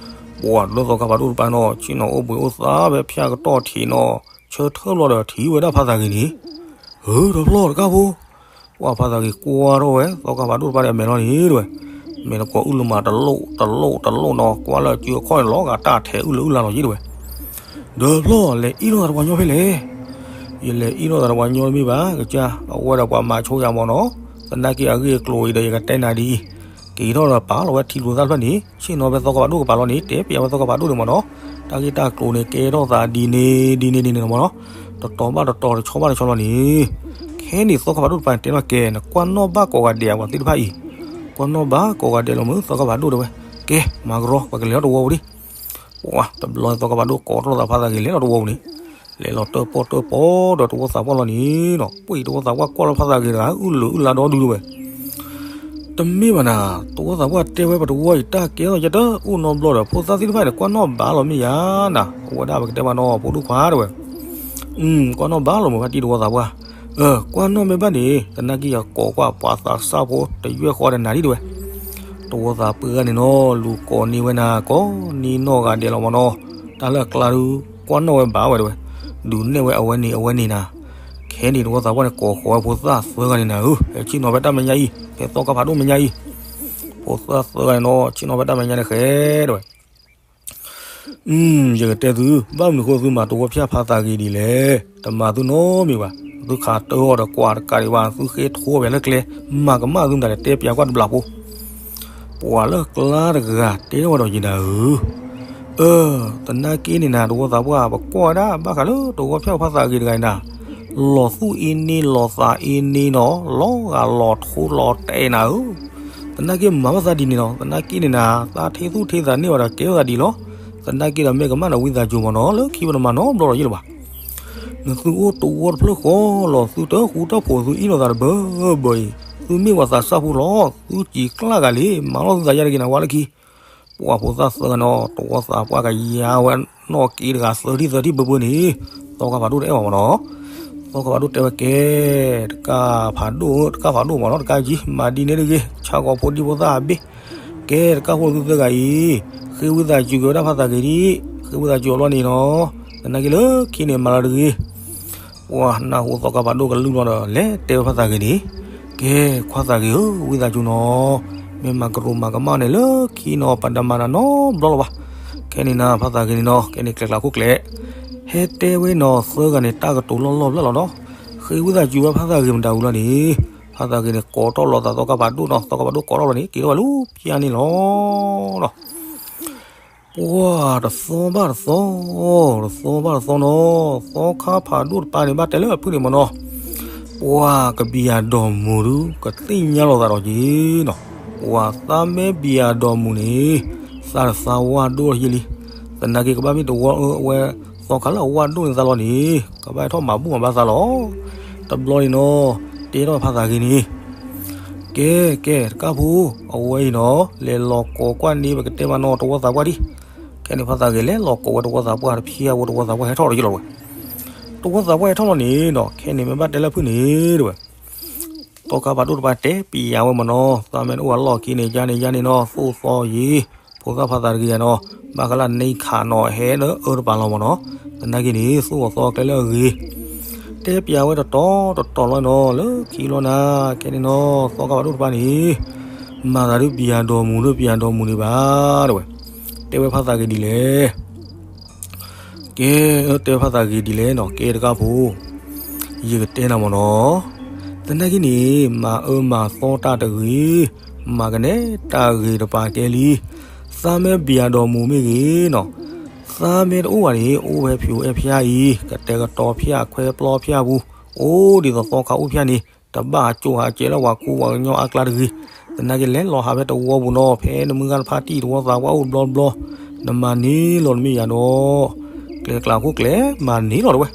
ပှၢ်လၢသီခါဖးဒိၣ်တပၤနီၤ, ဆ့ၣ်နီၤအိၣ်ဘှံးအိၣ်သါဖဲဖၠၣ်ကတီၢ်ထံးနီၤ, ဆၢထၢၣ်ဘျီဒီးထံၣ်ဝဲဒၣ်ဖါသးဂ့ၤန့ၣ်, ဧၢ တဖျီၣ်တကၢ်ဖိ ပှၢ်ဖါသးဂ့ၤကွၢ်ထီၣ်ဝဲ သီခါဖးဒိၣ်တပၤဒီးမဲာ်လီၤန့ၣ်တဝဲ, မဲာ်တကိးအုၣ်လၢမးတလိၣ်တလိၣ်တလိၣ်နီၤ, ကွၢ်လၢအစုအခီၣ်န့ၣ် လီၤဂာ်တၢ်ထဲအုၣ်လၢအုၣ်လၢလီၤယ့ၢ်တဝဲ. ဒီးဖျီၣ်လဲၤအ့ၣ်လိာ်သးတပှၤညီဖဲလဲၣ်. ယလဲၤအ့ၣ်လိာ်သးတပှၤညီတမ့ၢ်ဘၣ်, ကစၢ်အဝဲဒီးပှၤမၤဆိယၤမ့ၢ်နီၤ, သနာ်က့အဂ့ၢ်အကျိၤအံၤဒီးယကတဲနၤဒ်အံၤ, က့ၤထီၣ်ဒီးပာ်လီၤဝဲထံလူၤသၣ်ဖျၢၣ်န့ၣ်, ဆ့ၣ်နီၤဖဲသီခါဖးဒိၣ်ကပၤလီၤန့ၣ်, တဲပျးဝဲသီခါဖးဒိၣ်န့ၣ်မ့ၢ်နီၤ, တၢ်ဂ့ၢ်တၢ်ကျိၤန့ၣ် ကဲထီၣ်သးဒ်န့ၣ်ဒ်န့ၣ်ဒ်န့ၣ်မ့ၢ်နီၤ, တတီၤဘၣ်တတီၤတဆီဘၣ်တဆီလီၤန့ၣ်. ခဲန့ၣ်သီခါဖးဒိၣ်တပၤန့ၣ်တဲလီၤကဲ, နကွၢ်နီၣ်ဘၣ်ကိးဂၤဒဲးအပှၤသ့ၣ်တဖၣ်အံၤ, ကွၢ်နီၣ်ဘၣ်ကိးဂၤဒဲးလီၤမ့ၢ်သီခါဖးဒိၣ်တဲဝဲ, ကဲ မၤကရီ ပကလဲၤထီၣ်တဝီပူၤလံ. ပှၢ်တဘျီသီခါဖးဒိၣ်ကိးထီၣ်သး ဖါသးဂ့ၤလဲၤလီၤတဝီပူၤန့ၣ်, လဲၤလီၤတၢၣ်ပီၣ်တၢၣ်ပီဒီးတဝီသးပှၢ်လီၤန့ၣ်နီၤ, ပှၢ်တဝီသးပှၢ်ကွၢ်လီၤဖါသးဂ့ၤတဂၤ အုၣ်လၢအုၣ်လါဒီဒူတဲဝဲ. တမ့ၢ်ဘၣ်နၤ, တဝီသးပှၢ်တဲဝဲပတဝီအံၤ တၢ်ကဲထီၣ်ယတၢ်အိၣ်နီတဘျီဒီး ဖိသၣ်သ့ၣ်တဖၣ်န့ၣ် ကွၢ်နီၣ်ဘၣ်လီၤမ့ၢ်ယါနၤ, အဝဲဒၣ်ပကတဲမ့ၢ်နီၤ ဖိဒိၣ်ခွါတဲဝဲ. ကွၢ်နီၣ်ဘၣ်လီၤမ့ၢ်ဖါတံၢ်တဝီသးပှၢ်, ကွၢ်နီၣ်မ့ၢ်ဘၣ်န့ၣ် သနာ်က့ယကိးကွၢ်ပှၤသးစၢ်ဖိတယွဲၢ်ဃီဒီးနၤဒ်တဲဝဲ. တဝီသးပှၢ်ဂၤန့ၣ်နီၤ လူၤကိးန့ၢ်ဝဲနၤ ကိးန့ၢ်နီၢ်ဂၤဒဲးလီၤမ့ၢ်နီၤ, တၢ်လၢအကျါဒု ကွၢ်နီၣ်ဝဲဘၣ်ဝဲတဲဝဲ, ဒုးနဲၣ်ဝဲအဝဲန့ၣ်အဝဲန့ၣ်နၤ. ခဲန့ၣ်တဝီသးပှၢ်န့ၣ် ကိးဃီၤဝဲဖိသၣ်သၢဂၤန့ၣ်နၤဧၢ, ဟဲဆ့ၣ်နီၤဖဲတၢ်မဲာ်ညါအံၤ ဖဲသီခါဖးဒိၣ်မဲာ်ညါအံၤ, ဖိသၣ်သၢဂၤန့ၣ်နီၤ ဆ့ၣ်နီၤဖဲတၢ်မဲာ်ညါန့ၣ်ဃဲတဲဝဲ. ယကတဲသု, ဘၣ်မနုၤဃိသုမၤတဝီဖၠၣ်ဖါသးဂ့ၤဒ်လဲၣ်, တမၤသုနီတမံၤဘၣ်, သုခးတၢၢ်အီၤဒီးကွၢ်တကးဒံးဘၣ်, သုဃ့ထိဝဲလၢကျဲ, မၤကမၣ်သုမတၤလဲၣ် တဲပျးကွၢ်တဘျီဖိ. ပှၤလၢကျါတဂၤတဲထီၣ်ဝဲဒီးယဲဒၣ်ဧၢ, အၢ, သနာ်က့န့ၣ်နၤ တဝီသးပှၢ် ပကွၢ်ဝဲဒၣ်ဘၣ်ဃးလၢတဝီဖၠၣ်ဖါသးဂ့ၤတဂၤအံၤနၤ, လီၤသူၣ်အ့န့ၣ်လီၤသးအ့န့ၣ်နီၤ လီၤဂာ်လီၤထိလီၤတဲာ်နၤဧၢ. သနာ်က့မၤဘၣ်သးဒ်န့ၣ်နီၤ, သနာ်က့န့ၣ်နၤ သးထ့သူၣ်ထ့သးန့ၢ်ဝဲဒီးကဲထီၣ်သးဒ်လီၤ. သနာ်က့ဒီးမ့ၢ်ကမၣ်နဝံသးစူၤမ့ၢ်နီၤ လၢခံပတမၤနီတဘျီဒီးယဲလၢၤဘၣ်. နသုအိၣ်တဝီတဖျၢၣ်ဃီလီၤ သုတဟူးတၢ်ဖိးသုအ့ၣ်လိာ်သးတဘၢဘၢအံၤ, သုမ့ၢ်ပှၤသးစၢ်ဖိလီၤ သုစံးကျၢ်ဂၤလံ, မၤလီၤသုသးယါတဂ့ၤနၤဝဲလၢခံ. ပှၤဖိသၣ်သၢဂၤန့ၣ် တဝီသးပှၢ်ကယါဝဲနီၣ်က့တဂၤ သၢထံၣ်သၢထံၣ်ဘၢဘၢန့ၣ်, သီခါဖးဒိၣ်တအဲၣ်ဘၣ်မ့ၢ်နီၤ. သီခါဖးဒိၣ်တဲဝဲကဲ, တကၣ်ဖးဒိၣ်ဧၢ တကၣ်ဖးဒိၣ်မ့ၢ်နီၤ တကၣ်ကံ မၤဒ်န့ၣ်တဂ့ၤ ဆါကီဖိဒံဖိသၣ်အဘ့ၣ်. ကဲ တကၣ်ဖိသုသၢဂၤအံၤ, ဃ့ဝံသးစူၤက့ၤဝဲဒၣ်ဖါသးဂ့ၤဒံး, ဃ့ဝံသးစူၤအဘျီန့ၣ်နီၤ, သနာ်က့လၢခံန့ၣ်မၤလီၤတဂ့ၤ. ပှၤနၢ်ဟူသီခါဖးဒိၣ်ကလုၢ်လီၤဒီး လဲၤတဲဝဲဖါသးဂ့ၤန့ၣ်, ကဲ, ခွါသးဂ့ၤဧၢ, ဝံသးစူၤနီၤ, မ့ၢ်မၤကရူၢ်မၤကမၣ်န့ၣ်လၢခံနီၤ ပတမၤနၤနီတဘျီလၢၤဘၣ်. ခဲန့ၣ်နၤ ဖါသးဂ့ၤန့ၣ်နီၤ, ကဲန့ၣ်ကျဲၤကျါခိၣ်ကျဲၤ, ဟဲတဲဝဲနီၤ သၢဂၤန့ၣ် တၢ်ကတိၤလီၢ်လီၢ်ဖျၢၣ်လီၤနီၤ. ဃ့ဝံသးစူၤဝဲဖါသးဂ့ၤမတၤဝံၤလီၤန့ၣ်, ဖါသးဂ့ၤန့ၣ် ကိးထီၣ်လီၤသးသီခါဖးဒိၣ်နီၤ, သီခါဖးဒိၣ်ကိးထီၣ်လီၤန့ၣ် က့ၤထီၣ်ဝဲလၢဖၠါန့ၣ်လီၤနီၤ. ပှၤတသီဘၣ်တသီ, တသီဘၣ်တသီနီၤ, သီခါဖးဒိၣ်တပၤန့ၣ် ဘၣ်တဲလၢအဖုၣ်န့ၣ်မ့ၢ်နီၤ, ပှၤကဘံယၤဒီးမူၤဒုး ကသ့ၣ်ညါလီၤသးဒီးက့ၤနီၤ, ပှၤသးမ့ၢ်ဘံယၤဒီးမူၤန့ၣ်, သးတသးဝၢ်ဒိၣ်ယ့လံ, သနာ်က့ကဘၣ်မ့ၢ်တဝီအၢအဝဲ, သီခါလၢအဝၢ်ဒိၣ်န့ၣ်သးလီၤန့ၣ်, ကဘၣ်ဟဲထီၣ်မၤဘူၣ်မၤဘါသးလီၤ. တဘျီန့ၣ်နီၤ, တဲထီၣ်ဖါသးဂ့ၤန့ၣ် ကဲ, ကဲ, တကၣ်ဖိ, အဝဲအံၤနီၤ, လဲၤလီၤကိးကွၢ်န့ၢ် ပကတဲမးနီၤ တဝီသးပှၢ်ဒံး. ခဲန့ၣ်ဖါသးဂ့ၤလဲၤလီၤကိးဝဲတဝီသးပှၢ်တဖျၢၣ်အဝဲ တဝီသးပှၢ်ဟဲထီၣ်လီၤယ့လီၤဝဲ. တဝီသးပှၢ်ဟဲထီၣ်လီၤန့ၣ်နီၤ, ခဲန့ၣ်မ့ၢ်ဘၣ်တဲလၢဖုၣ်န့ၣ်တဝဲ, သီခါဖးဒိၣ်တပၤတဲပျးဝဲမ့ၢ်နီၤ, သးမ့ၢ်တအိၣ်အလီၢ်ခံန့ၣ် ယါန့ၣ်ယါန့ၣ်နီၤ, သိၣ်သီယံၤ, ဖိသၣ်ဖါသးတဂ့ၤယၤနီၤ, ဘၣ်ဃးလၢန့ၣ်ခးနီၤ ဟဲလၢအၢတပၤလီၤမ့ၢ်နီၤ, သနာ်က့န့ၣ် သိၣ်အီၤသီကျဲလၢအဂ့ၤ တဲပျးဝဲတတီၤတတီၤလီၤနီၤ, လၢခံလီၤနၤ, ခဲန့ၣ်နီၤ သီခါဖးဒိၣ်တပၤန့ၣ်, မၤသးဒုးဘံယၤဒီးမူၤ ဒုးဘံယၤဒီးမူၤဒံးဘၣ်တဝဲ, တဲဝဲဖါသးဂ့ၤဒ်လဲၣ်. ကဲ, တဲဝဲဖါသးဂ့ၤဒ်လဲၣ်နီၤ, ကဲတကၣ်ဖိ, ယကတဲနၤမ့ၢ်နီၤ, သနာ်က့န့ၣ် မၤအၢမၤသီတၢ်တဂ့ၤ, မၤကနဲတၢ်ဂ့ၤတပာ်ကဲလံ, သးမ့ၢ်ဘံယၤဒီးမူၤမ့ၢ်ဂ့ၤနီၤ သးမ့ၢ်တအိၣ်ဘၣ်န့ၣ် အိၣ်ဝဲဖၠိးဝဲဖၠါအံၤ ကတဲာ်ကတီၤဖၠါခွဲပျီဖၠါပူၤ, အိၣ်ဒ်သိးသီခါအိၣ်ဖၠါန့ၣ် တဘၣ်အကၠိၣ်အကဲလၢပှၤကူပှၤကညီအကျါတဂ့ၤ, သနာ်က့လဲၤလီၤဟးဖဲတဝီပူၤနီၤ, ဖဲနမုၢ်ဂၤတဖါတံၢ်တဝီသးပှၢ်အိၣ်တဘျီတဘျီ, နမၤန့ၢ်လီၤတမ့ၢ်ယၤဒီး, ကျဲၤကျါခိၣ်ကျဲၤ မၤန့ၢ်လီၤတဝဲ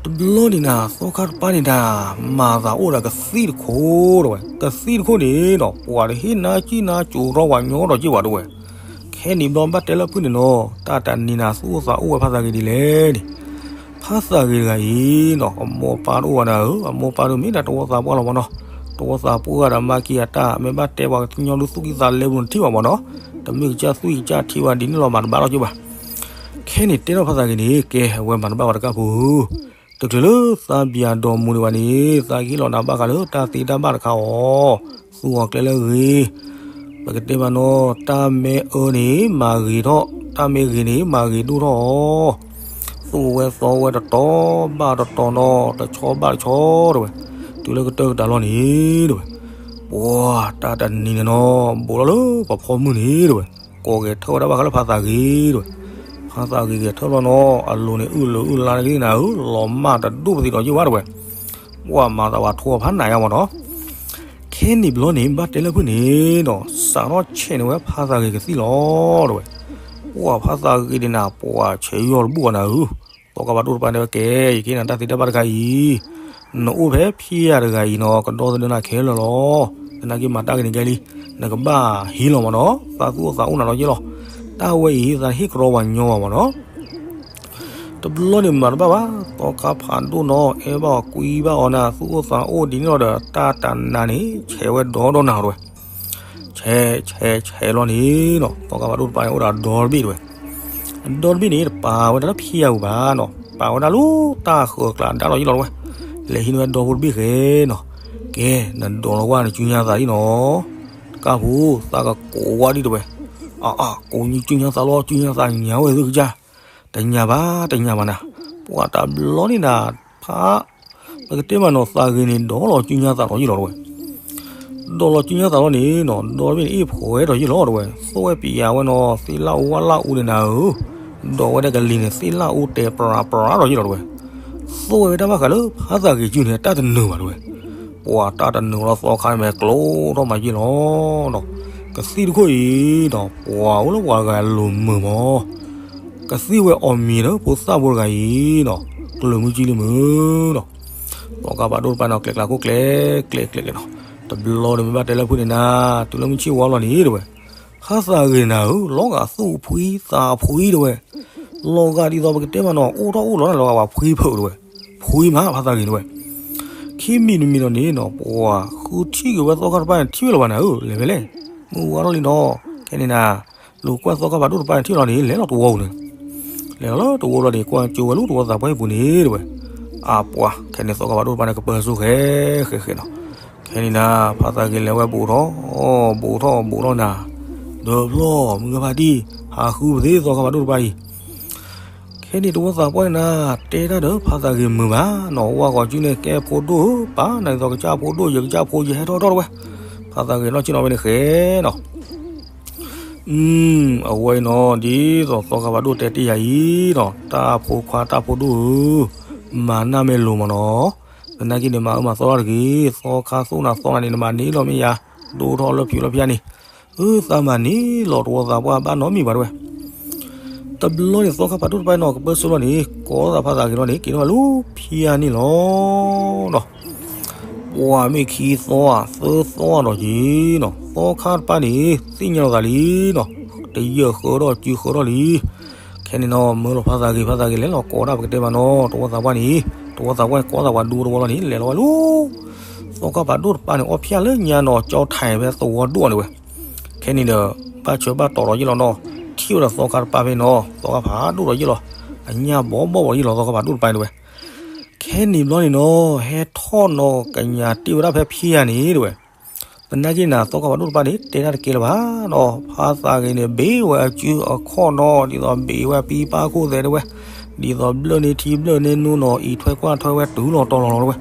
တဘျီန့ၣ်နၤ သီခါတပၤန့ၣ်နၤ, မၤသးအိၣ်ဒီးကသံၣ်တခိၣ်တဝဲ, ကသံၣ်တခိၣ်န့ၣ်ဒီး ပှၤတဟ့ၣ်နၤကံၣ်နၤကိၤထီၣ်ပှၤညီဒီးက့ၤဝဲတဝဲ, ခဲန့ၣ်ဘျီဘၣ်တဲလၢဖုၣ်န့ၣ်နီၤ, တၢ်တနံၤနၤသူၣ်အိၣ်သးအိၣ်ဝဲဖါသးဂ့ၤဒ်လဲၣ်န့ၣ်, ဖါသးဂ့ၤတဂၤအံၤနီၤ အမိၢ်ပၢ်တအိၣ်ဘၣ်နၤဧၢ, အမိၢ်ပၢ်တမ့ၢ်ဒၣ်တဝီသးပှၢ်လီၤမ့ၢ်နီၤ, တဝီသးပှၢ်ဒီးမၤက့ၤအတၢ် မ့ၢ်ဘၣ်တဲပှၤကညီဒုးသူၣ်ကံၢ်သးလဲပူၤနထံၣ်ဘၣ်မ့ၢ်နီၤ, တမ့ၢ်ကစၢ်သူၣ်ကံၢ်ကစၢ်ထံဘၣ်ဒ်န့ၣ်လီၤ မၤတဘၣ်လီၤက့ၤဘၣ် ခဲန့ၣ်တဲထီၣ်ဖါသးဂ့ၤန့ၣ် ကဲ အဝဲမၤတဘၣ်ဝဲတကၢ်ဖိဧၢ, တချုးလၢသးဘံယၤဒီးမူၤဒံးဘၣ်န့ၣ် သးကဟ့ၣ်လီၤနၤဘၣ်ဃးလၢတၢ်သ့တၢ်ဘၣ်တခါအီၤ, သူၣ်အီၤကျဲလၢအဂ့ၤ, ပကတဲမ့ၢ်နီၤ တၢ်မ့ၢ်အၢန့ၣ် မၤဂ့ၤထီၣ်, တၢ်မ့ၢ်ဂ့ၤန့ၣ် မၤဂ့ၤဒိၣ်ထီၣ်အီၤ, သူၣ်ဝဲသီဝဲတတီၤဘၣ်တတီၤနီၤ တဆီဘၣ်တဆီတဝဲ, တုၤလၢကတၢၢ်ကတၢၢ်လီၤန့ၣ်တဝဲ, ပှၤတၢ်တနံၤန့ၣ်နီၤ ဘူးထီၣ်လၢပှၤဖီမုၢ်န့ၣ်တဝဲ, ကိးဂဲၤထၢၣ်ဝဲဒၣ်ဘၣ်ဃးလၢဖါသးဂ့ၤတဝဲ, ဖါသးဂ့ၤဂဲၤထၢၣ်ဘျီနီၤ အလိၤန့ၣ်အုၣ်လၢအုၣ်လါတဂ့ၤနၤဧၢ, လီၤမၢ်တဒိၣ်ပသံးဒီးယ့ၢ်ဝဲတဝဲ, ပှၤမၤသးဝဲထိးဖးနးယါမ့ၢ်နီၤ ခဲန့ၣ်ဘျီန့ၣ် ဘၣ်တဲလၢဖုၣ်န့ၣ်နီၤ စးထီၣ်ဆဲးန့ၢ်ဝဲဖါသးဂ့ၤကသံၣ်လီၤတဝဲ, ပှၤဖါသးဂ့ၤဒ်နၤ ပှၤဆဲးယီၢ်တဘူၣ်အီၤနၤဧၢ, သီခါဖးဒိၣ်တပၤန့ၣ်ဝဲကဲ ယကဟ့ၣ်နၤတၢ်သ့တၢ်ဘၣ်တခါအံၤ, နအိၣ်ဖဲဖံးယၤတဂၤအံၤနီၤ ကဒီသဒၢနၤခဲလၢာ်လီၤ, သနာ်က့မၤတၢ်ဂ့ၤန့ၣ်ကဲလံ, နကဘၣ်ဟံးလီၤမ့ၢ်နီၤ သးသူၣ်အိၣ်သးအိၣ်နၤလီၤယ့ၢ်လီၤ, တၢ်ဝဲအံၤ သးဟ့ၣ်ကရီပှၤညီဘၣ်မ့ၢ်နီၤ တဘျီန့ၣ်မၤတဘၣ်ဘၣ်, သီခါဖးဒိၣ်နီၤ အဲၣ်ဘၣ်အီၤကွံဘၣ်အီၤနၤ သူၣ်အိၣ်သးအိၣ်ဒ်န့ၣ်လီၤဒီး တၢ်တနၤန့ၣ် ဆဲးဝဲဒီဒီနၤတဝဲ, ဆဲး ဆဲး ဆဲးလီၤန့ၣ်နီၤ သီခါဖးဒိၣ်တပၤန့ၣ်အိၣ်ဒီးဒီတဘ့ၣ်တဝဲ, ဒီတဘ့ၣ်န့ၣ် တပာ်ဝဲဒၣ်လၢဖံးယၤပူၤဘၣ်နီၤ ပာ်ဝဲဒၣ်လၢတၢ်ဃၢၤကျးဒါလီၤယ့ၢ်လီၤတဝဲ, လဲၤဟံးန့ၢ်ဝဲဒီဖိတဘ့ၣ်ဃဲနီၤ, ကဲ နဒိးလီၤဝဲနစုညါသးဒ်နီၤ, တကၢ်ဖိ သးကကိးဝဲဒ်တဝဲ, အါအါ ကိးစုညါသးလီၤ စုညါသးညါဝဲသုကစၢ် တညါဘၣ် တညါဘၣ်နၤ, ပှၤတဘျီန့ၣ်နၤ, ဖး, ပကတဲမ့ၢ်နီၤ သးဂ့ၤန့ၣ် ဒီးလီၤစုညါသးဒီးယ့ၢ်လီၤတဝဲ, ဒီးလီၤစုညါသးလီၤန့ၣ်နီၤ ဒီတဘ့ၣ်န့ၣ် အ့ၣ်ဖိးဝဲဒီးယ့ၢ်လီၤတဝဲ, သိၣ်ဝဲပံးယၤဝဲနီၤ သ့ၣ်လၣ်အူဝၣ်လၣ်အူန့ၣ်နၤဧၢ, ဒီးဝဲဒၣ်ကလံၤန့ၣ် သ့ၣ်လၣ်အူတဲပြးပြးဒီးယ့ၢ်လီၤတဝဲ, သိၣ်ဝဲတၢ်ဘၣ်ဃးလၢဖးသးဂ့ၤစုန့ၣ် တၢ်တနုာ်ဘၣ်တဝဲ ပှၤတၢ်တနုာ်လီၤသီခါန့ၣ်မဲာ်ကျိထီၣ်မးယ့ၢ်လီၤနီၤ, ကသံၣ်တခိၣ်အံၤနီၤ ပှၤအိၣ်လၢပှၤဂၤလိၤမုာ်မး, ကသံၣ်ဝဲအီၣ်မံၤလၢဖိသၣ်ဖိတဂၤအံၤနီၤ ကျၢၤမုၢ်ကံလံမုၢ်နီၤ, သီခါဖးဒိၣ်တပၤနီၤ ကျဲကျါခိၣ်ကျဲ ကျဲကျဲကျဲနီၤ, တဘျီန့ၣ်မ့ၢ်ဘၣ်တဲလၢဖုၣ်န့ၣ်နၤ, တုၤလၢမုၢ်ဆ့ၣ်ဝါလီၤန့ၣ်တဝဲ, ဖးသးဂ့ၤနၤဧၢ လီၤဂာ်သူၣ်ဖှံသးဖှံတဝဲ လီၤဂာ်ဒ်သိးပကတဲမ့ၢ်နီၤ အိၣ်ထီၣ်အိၣ်လီၤလီၤဂာ်ပှၤဖှံဖုးတဝဲ, ဖှံမးဖးသးဂ့ၤတဝဲ, ခံမံၤတမံၤဒီးန့ၣ်နီၤ ပှၤဃုထံၣ်က့ၤဝဲသီခါတပၤန့ၣ် ထံၣ်ဝဲလီၤဘၣ်နၤဧၢ, လဲၤဖဲလဲၣ်, မုၢ်ဝါထီၣ်လံနီၤ, ခဲန့ၣ်နၤ, လူၤကွၢ်သီခါဖးဒိၣ်တပၤန့ၣ်ထံၣ်လီၤန့ၣ် လဲၤလီၤတဝီပူၤန့ၣ်, လဲၤလီၤလၢတဝီလီၤန့ၣ် ကွၢ်ကၠိဝဲလၢတဝီသးပှၢ်ဟံၣ်ပူၤန့ၣ်တဝဲ, အပှၤ ခဲန့ၣ်သီခါဖးဒိၣ်တပၤန့ၣ် ကပၢဆူၣ်ဃဲဃဲဃဲနီၤ. ခဲန့ၣ်နၤ ဖါသးဂ့ၤလဲၤဝဲဘူးထီၣ် ဘူးထီၣ်ဘူးထီၣ်နၤ, ဒီးဖျီၣ်မုၢ်ဂဖါတံၢ် ဟးဃုပသ့သီခါဖးဒိၣ်တပၤအံၤ. ခဲန့ၣ်တဝီသးပှၢ်န့ၣ်နၤ တဲတၢ်ဒီးဖါသးဂ့ၤမုာ်ဘၣ်နီၤ, ဝၢ်ဂီၤစုန့ၣ် ကဲဖိဒိၣ်ဧၢ ပၢ်နၤဒ်သိးကစၢ်ဖိဒိၣ် ယကစၢ်ဖိ ယဟဲထီၣ်ထီၣ်တဝဲ. ဖါသးဂ့ၤနီၢ်ဆ့ၣ်နီၤဝဲန့ၣ်ဃဲနီၤ. အဝဲအံၤနီၤ ဒ်သိးသီခါဖးဒိၣ်တဲတ့ၢ်ယၤအံၤနီၤ, တၢ်ဖိခွါတၢ်ဖိဒိၣ်ဧၢ, မၤနၢ်မ့ၢ်လိၤမးနီၤ, သနာ်က့န့ၣ် မၤအၢမၤသီထီၣ်တဂ့ၤ, သီခါသိၣ်နၤသီနၤန့ၣ် နမၤန့ၢ်လီၤမ့ၢ်ယၤ, ဒိၣ်ထီၣ်လၢဖံးလီၤဖံးန့ၣ်, အၢ သးမၤန့ၢ်လီၤ တဝီသးပှၢ်ဘၣ်နီတမံၤဘၣ်တဝဲ. တဘျီန့ၣ် သီခါဖးဒိၣ်တပၤနီၤ ကပၢဆူၣ်လီၤန့ၣ် ကိးသးဖါသးဂ့ၤလီၤန့ၣ် က့ၤထီၣ်ဝဲလၢဖံးယၤန့ၣ်လီၤနီၤ. ပှၤမ့ၢ်ခံသီဧါ သၢသီဒီးက့ၤနီၤ, သီခါတပၤန့ၣ် သ့ၣ်ညါလီၤသးလံနီၤ, တယၢၢ်ဃၢထီၣ်စုဃၢထီၣ်လံ. ခဲန့ၣ်နီၤ မၢလီၤဖါသးဂ့ၤ ဖါသးဂ့ၤလဲၤလီၤကိးဒၣ်ပကတဲမးနီၤ တဝီသးပှၢ်န့ၣ် တဝီသးပှၢ်န့ၣ် ကိးသးပှၤဒူတဝီလီၤန့ၣ် လဲၤလီၤဝဲလၢ သီခါဖးဒိၣ်တပၤန့ၣ် အီၣ်ဖျဲၣ်လၢညါနီၤ ကၠီထံးဝဲသဝီဒိၣ်န့ၣ်ဝဲ. ခဲန့ၣ်ဒီး ဘၣ်ဆၢဘၣ်တီၤဒီးယ့ၣ်လီၤနီၤ, ထံၣ်ဝဲဒီးသီခါတပၤဖဲနီၤ သီခါဖးဒိၣ်ဒီးယ့ၣ်လီၤ, အညၣ်ဘီဘီဘီယ့ၣ်လီၤ သီခါဖးဒိၣ်တပၤန့ၣ်တဝဲ. ခဲန့ၣ်ဘျီန့ၣ်နီၤ ဟဲထီၣ်နီၤ ကညးတ့ၢ်ဝဲဒၣ်ဖဲဖံးယၤန့ၣ်တဝဲ. သနာ်က့နၤ သီခါဖးဒိၣ်တပၤန့ၣ် တဲတၢ်တကဲလၢၤဘၣ်နီၤ, ဖါသးဂ့ၤန့ၣ် ဘ့ၣ်ဝဲအစုအခီၣ်နီၤ ဒ်သိးဘ့ၣ်ဝဲပံပၢ်ခိၣ်သဲးတဝဲ, ဒ်သိးဘျၢၣ်န့ၢ်ထံဘျၢၣ်န့ၢ်နိနီၤ အံးထွဲကွၢ်ထွဲဝဲတုၤလီၤတီၤလီၤလီၤတဝဲ.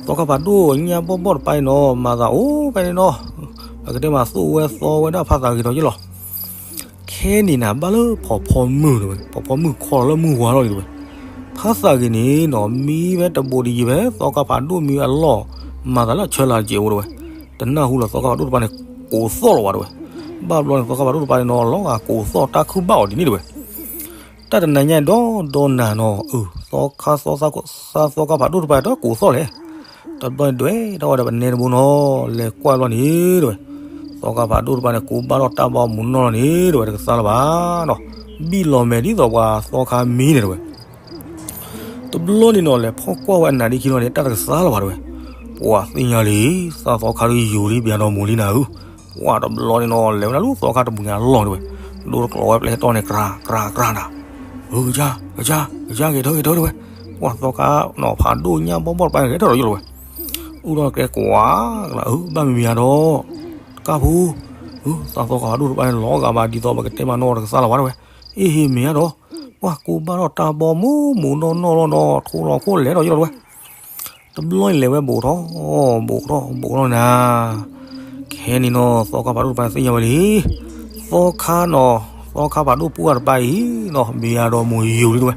သီခါဖးဒိၣ်ညၣ်ဘီဘီတပၤအံၤနီၤ မၤသးအိၣ်ဖဲန့ၣ်နီၤ, ပကတဲမးသိၣ်ဝဲသီဝဲဒၣ်ဖါသးဂ့ၤဒီးယ့ၣ်လီၤ. ခဲန့ၣ်နၤ ဘၣ်လၢဖီဖီမုၢ်တဝဲ, ဖီဖီမုၢ်ခီလီၤလၢမုၢ်ဝါလီၤဒံးတဝဲ. ဖါသးဂ့ၤန့ၣ်နီၤ မံဖဲတဘိးဒံးယံၤဖဲ သီခါဖးဒိၣ်မံအလီၢ်, မၤသးလၢအဆၢလၤစဲးအိၣ်တဝဲ. တနၢ်ဟူလၢသီခါဖးဒိၣ်တပၤန့ၣ် ကိးသီၣ်လီၤဝဲတဝဲ. ဘၣ်ဘျီန့ၣ် သီခါဖးဒိၣ်တပၤန့ၣ်နီၤ လီၤဂာ်ကိးသီၣ်တၢ်ခုၣ်ဘၣ်အီၤဒ်န့ၣ်တဝဲ. တၢ်တနၤညါဒီဒီနၤနီၤ အၢ သီခါသီသီသီခါဖးဒိၣ်တပၤတကိးသီၣ်လဲၣ်. တဘျီန့ၣ်ဒွဲၣ်ထီၣ်ဝဲဒီးပနဲတဘိနီၤ လဲၤကွၢ်ဘျီန့ၣ်တဝဲ. သီခါဖးဒိၣ်တပၤန့ၣ် ကိးဘၣ်ထီၣ်တၢ်ဘီမုၢ်နီၢ်လီၤန့ၣ်တဝဲ တကသါလၢၤဘၣ်နီၤ. ဘံၣ်လီၤမဲာ်ဒ်သိးပှၤသီခါမံန့ၣ်တဝဲ. တဘျီန့ၣ်နီၤ လဲၤဖီၣ်ကွၢ်ဝဲအနၤဒံးခံလီၤန့ၣ် တၢ်တကသါလၢၤဘၣ်တဝဲ. ပှၤသ့ၣ်ညါလံ သးသီခါဒုးယိာ်လံ ဘၣ်ဒီးမိၢ်လံနၤဧၢ. ပှၤတဘျီန့ၣ်နီၤ လဲၤဝဲဒၣ်လၢသီခါတမုာ်ညါလီၤတဝဲ. ဒိတကျိးဝဲပျဲၢ်တီၢ်န့ၣ် ကြၤ ကြၤ ကြၤနၤ. အၢ ကစၢ် ကစၢ် ဂဲၤထၢ ဂဲၤထၢတဝဲ. ပှၤသီခါနီၤ ဖးဒိၣ်ညၣ်ဘီဘီတပၤန့ၣ် ဂဲၤထၢဒီးယိာ်လီၤဝဲ. အူဒီးကဲကွၢ်ကလၤ အၢ ဘၣ်မံၤမံၤဧါဒီး တကၢ်ဖိ, သးသီခါဖးဒိၣ်တပၤန့ၣ် လီၤဂာ်ဘၣ်ဒ်သိးပကတဲမးနီၤ တကသါလၢၤဘၣ်တဝဲ. အ့ဟ့မ့ၢ်ဧါဒီး ပှၤကိးဘၣ်ထီၣ်တၢ်ဘီမုၢ်မုၢ်နီၢ်နီၢ်လီၤနီၤ ထိလီၤခိၣ်လဲၤဒီးယိာ်လီၤတဝဲ. တဘျီန့ၣ်လဲၤဝဲဘူးထီၣ် ဘူးထီၣ်ဘူးထီၣ်နၤ. ခဲန့ၣ်နီၤ သီခါဖးဒိၣ်တပၤသ့ၣ်ညါဝဲလံ. သီခါနီၤ သီခါဖးဒိၣ်ပှၢ်တပၤအံၤနီၤ ဘၣ်ဒီးမိၢ်ယိာ်လံတဝဲ.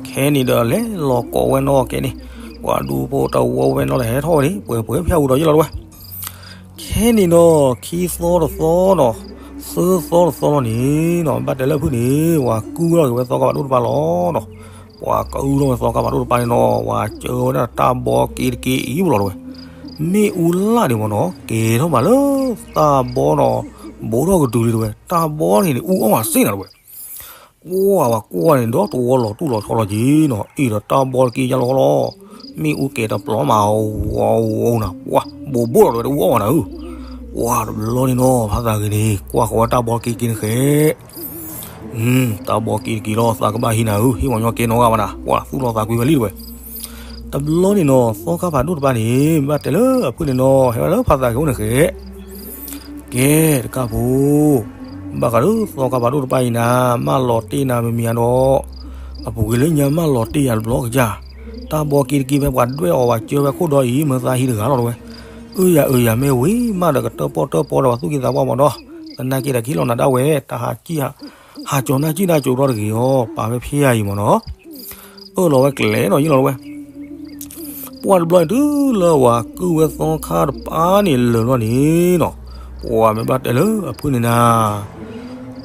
ခဲန့ၣ်ဒီးလဲၤလီၤကိးဝဲနီၤ ကဲန့ၣ် ပှၤဒူဖိတဝီဝဲနီၤ လဲၤဟဲထီၣ်ဝဲန့ၣ် ပှဲၤပှဲၤဖၠၣ်ဝူဒီးယိာ်လီၤတဝဲ. ခဲန့ၣ်နီၤ ခံသီတသီနီၤ သၢသီတသီလီၤန့ၣ်နီၤ ဘၣ်တဲလၢဖုၣ်န့ၣ် ပှၤကုၢ်ထီၣ်က့ၤဝဲသီခါဖးဒိၣ်တပၤလီၤနီၤ. ပှၤကုၢ်ထီၣ်ဝဲသီခါဖးဒိၣ်တပၤန့ၣ်နီၤ ပှၤစၢဝဲဒၣ်တၢ်ဘီက့တက့အံၤပူၤလီၤတဝဲ. မ့ၣ်အူလၣ်န့ၣ်မ့ၢ်နီၤ ကဲၤထီၣ်မးလၢတၢ်ဘီနီၤ ဘူးထီၣ်ကတုၤလံတဝဲ. တၢ်ဘီန့ၣ်န့ၣ် အူအီၣ်မးစ့ၢ်နၤတဝဲ. ပှၤဝဲကွၢ်န့ၣ် ဒီတဝီလီၤတူၢ်လီၤဆီလီၤက့ၤနီၤ အ့ၣ်ဒီးတၢ်ဘီတက့ယါလီၤလီၤ. မ့ၣ်အူကဲၤတပျီမး ဝီဝီနၤ ပှၤဘိးဘိလီၤတဝဲ တအူအီၣ်မးနၤဧၢ. ပှၤတဘျီန့ၣ်နီၤ ဖါသးဂ့ၤန့ၣ် ကွၢ်ဃီၤဝဲတၢ်ဘီတက့က့န့ၣ်ဃဲ တၢ်ဘီက့တက့လီၤ သးကဘၣ်ဟံးနၤဧၢ ဟံးမီၢ်ညီကဲနီၢ်ဂၤဘၣ်နၤ ပှၤသူၣ်လီၤသးကွံဝဲလံတဝဲ. တဘျီန့ၣ်နီၤ သီခါဖးဒိၣ်တပၤန့ၣ် ဘၣ်တဲလၢအဖုၣ်န့ၣ်နီၤ ဟဲဝဲလၢဖါသးဂ့ၤအိၣ်န့ၣ်ဃဲ ကဲ တကၢ်ဖိ, ဘၣ်ဃးလၢသီခါဖးဒိၣ်တပၤအံၤနၤ မၢလီၤတ့ၢ်နၤမံၤမံၤဧါဒီး, အပူၤကွံာ်လၢညါမၢလီၤတ့ၢ်ယၤတဘျီကစၢ်, တၢ်ဘီက့တက့ဖဲပှၤဒွဲၣ်အီၤဝဲစၢဝဲခိၣ်ဒီအံၤ မၢသးဟံးတဂၤလီၤတဝဲ. အၢ ယၤအၢ ယၤမ့ၢ်ဝံၤမးဒီးကတၢၣ်ပီၣ်တၢၣ်ပီဒီးပှၤသူၣ်က့သးပှၢ်မးဒီး, သနာ်က့ဒီးကဟ့ၣ်လီၤနၤဒၣ်ဝဲ တၢ်ဟးကံၣ် ဟးကၠီၤနၢ်ကံၣ်နၢ်ကၠီၤထီၣ်တဂ့ၤအီၤ ပာ်ဝဲဖဲအံၤမးနီၤ. အၢၣ်လီၤဝဲကျဲၤဒီးယ့ၣ်လီၤဝဲ ပှၢ်တဘျီန့ၣ် တုၤလၢဝၤကုၢ်ဝဲသီခါတပၤန့ၣ်လၢာ်လီၤန့ၣ်နီၤ, ပှၤမ့ၢ်ဘၣ်တဲလၢအဖုၣ်န့ၣ်နၤ,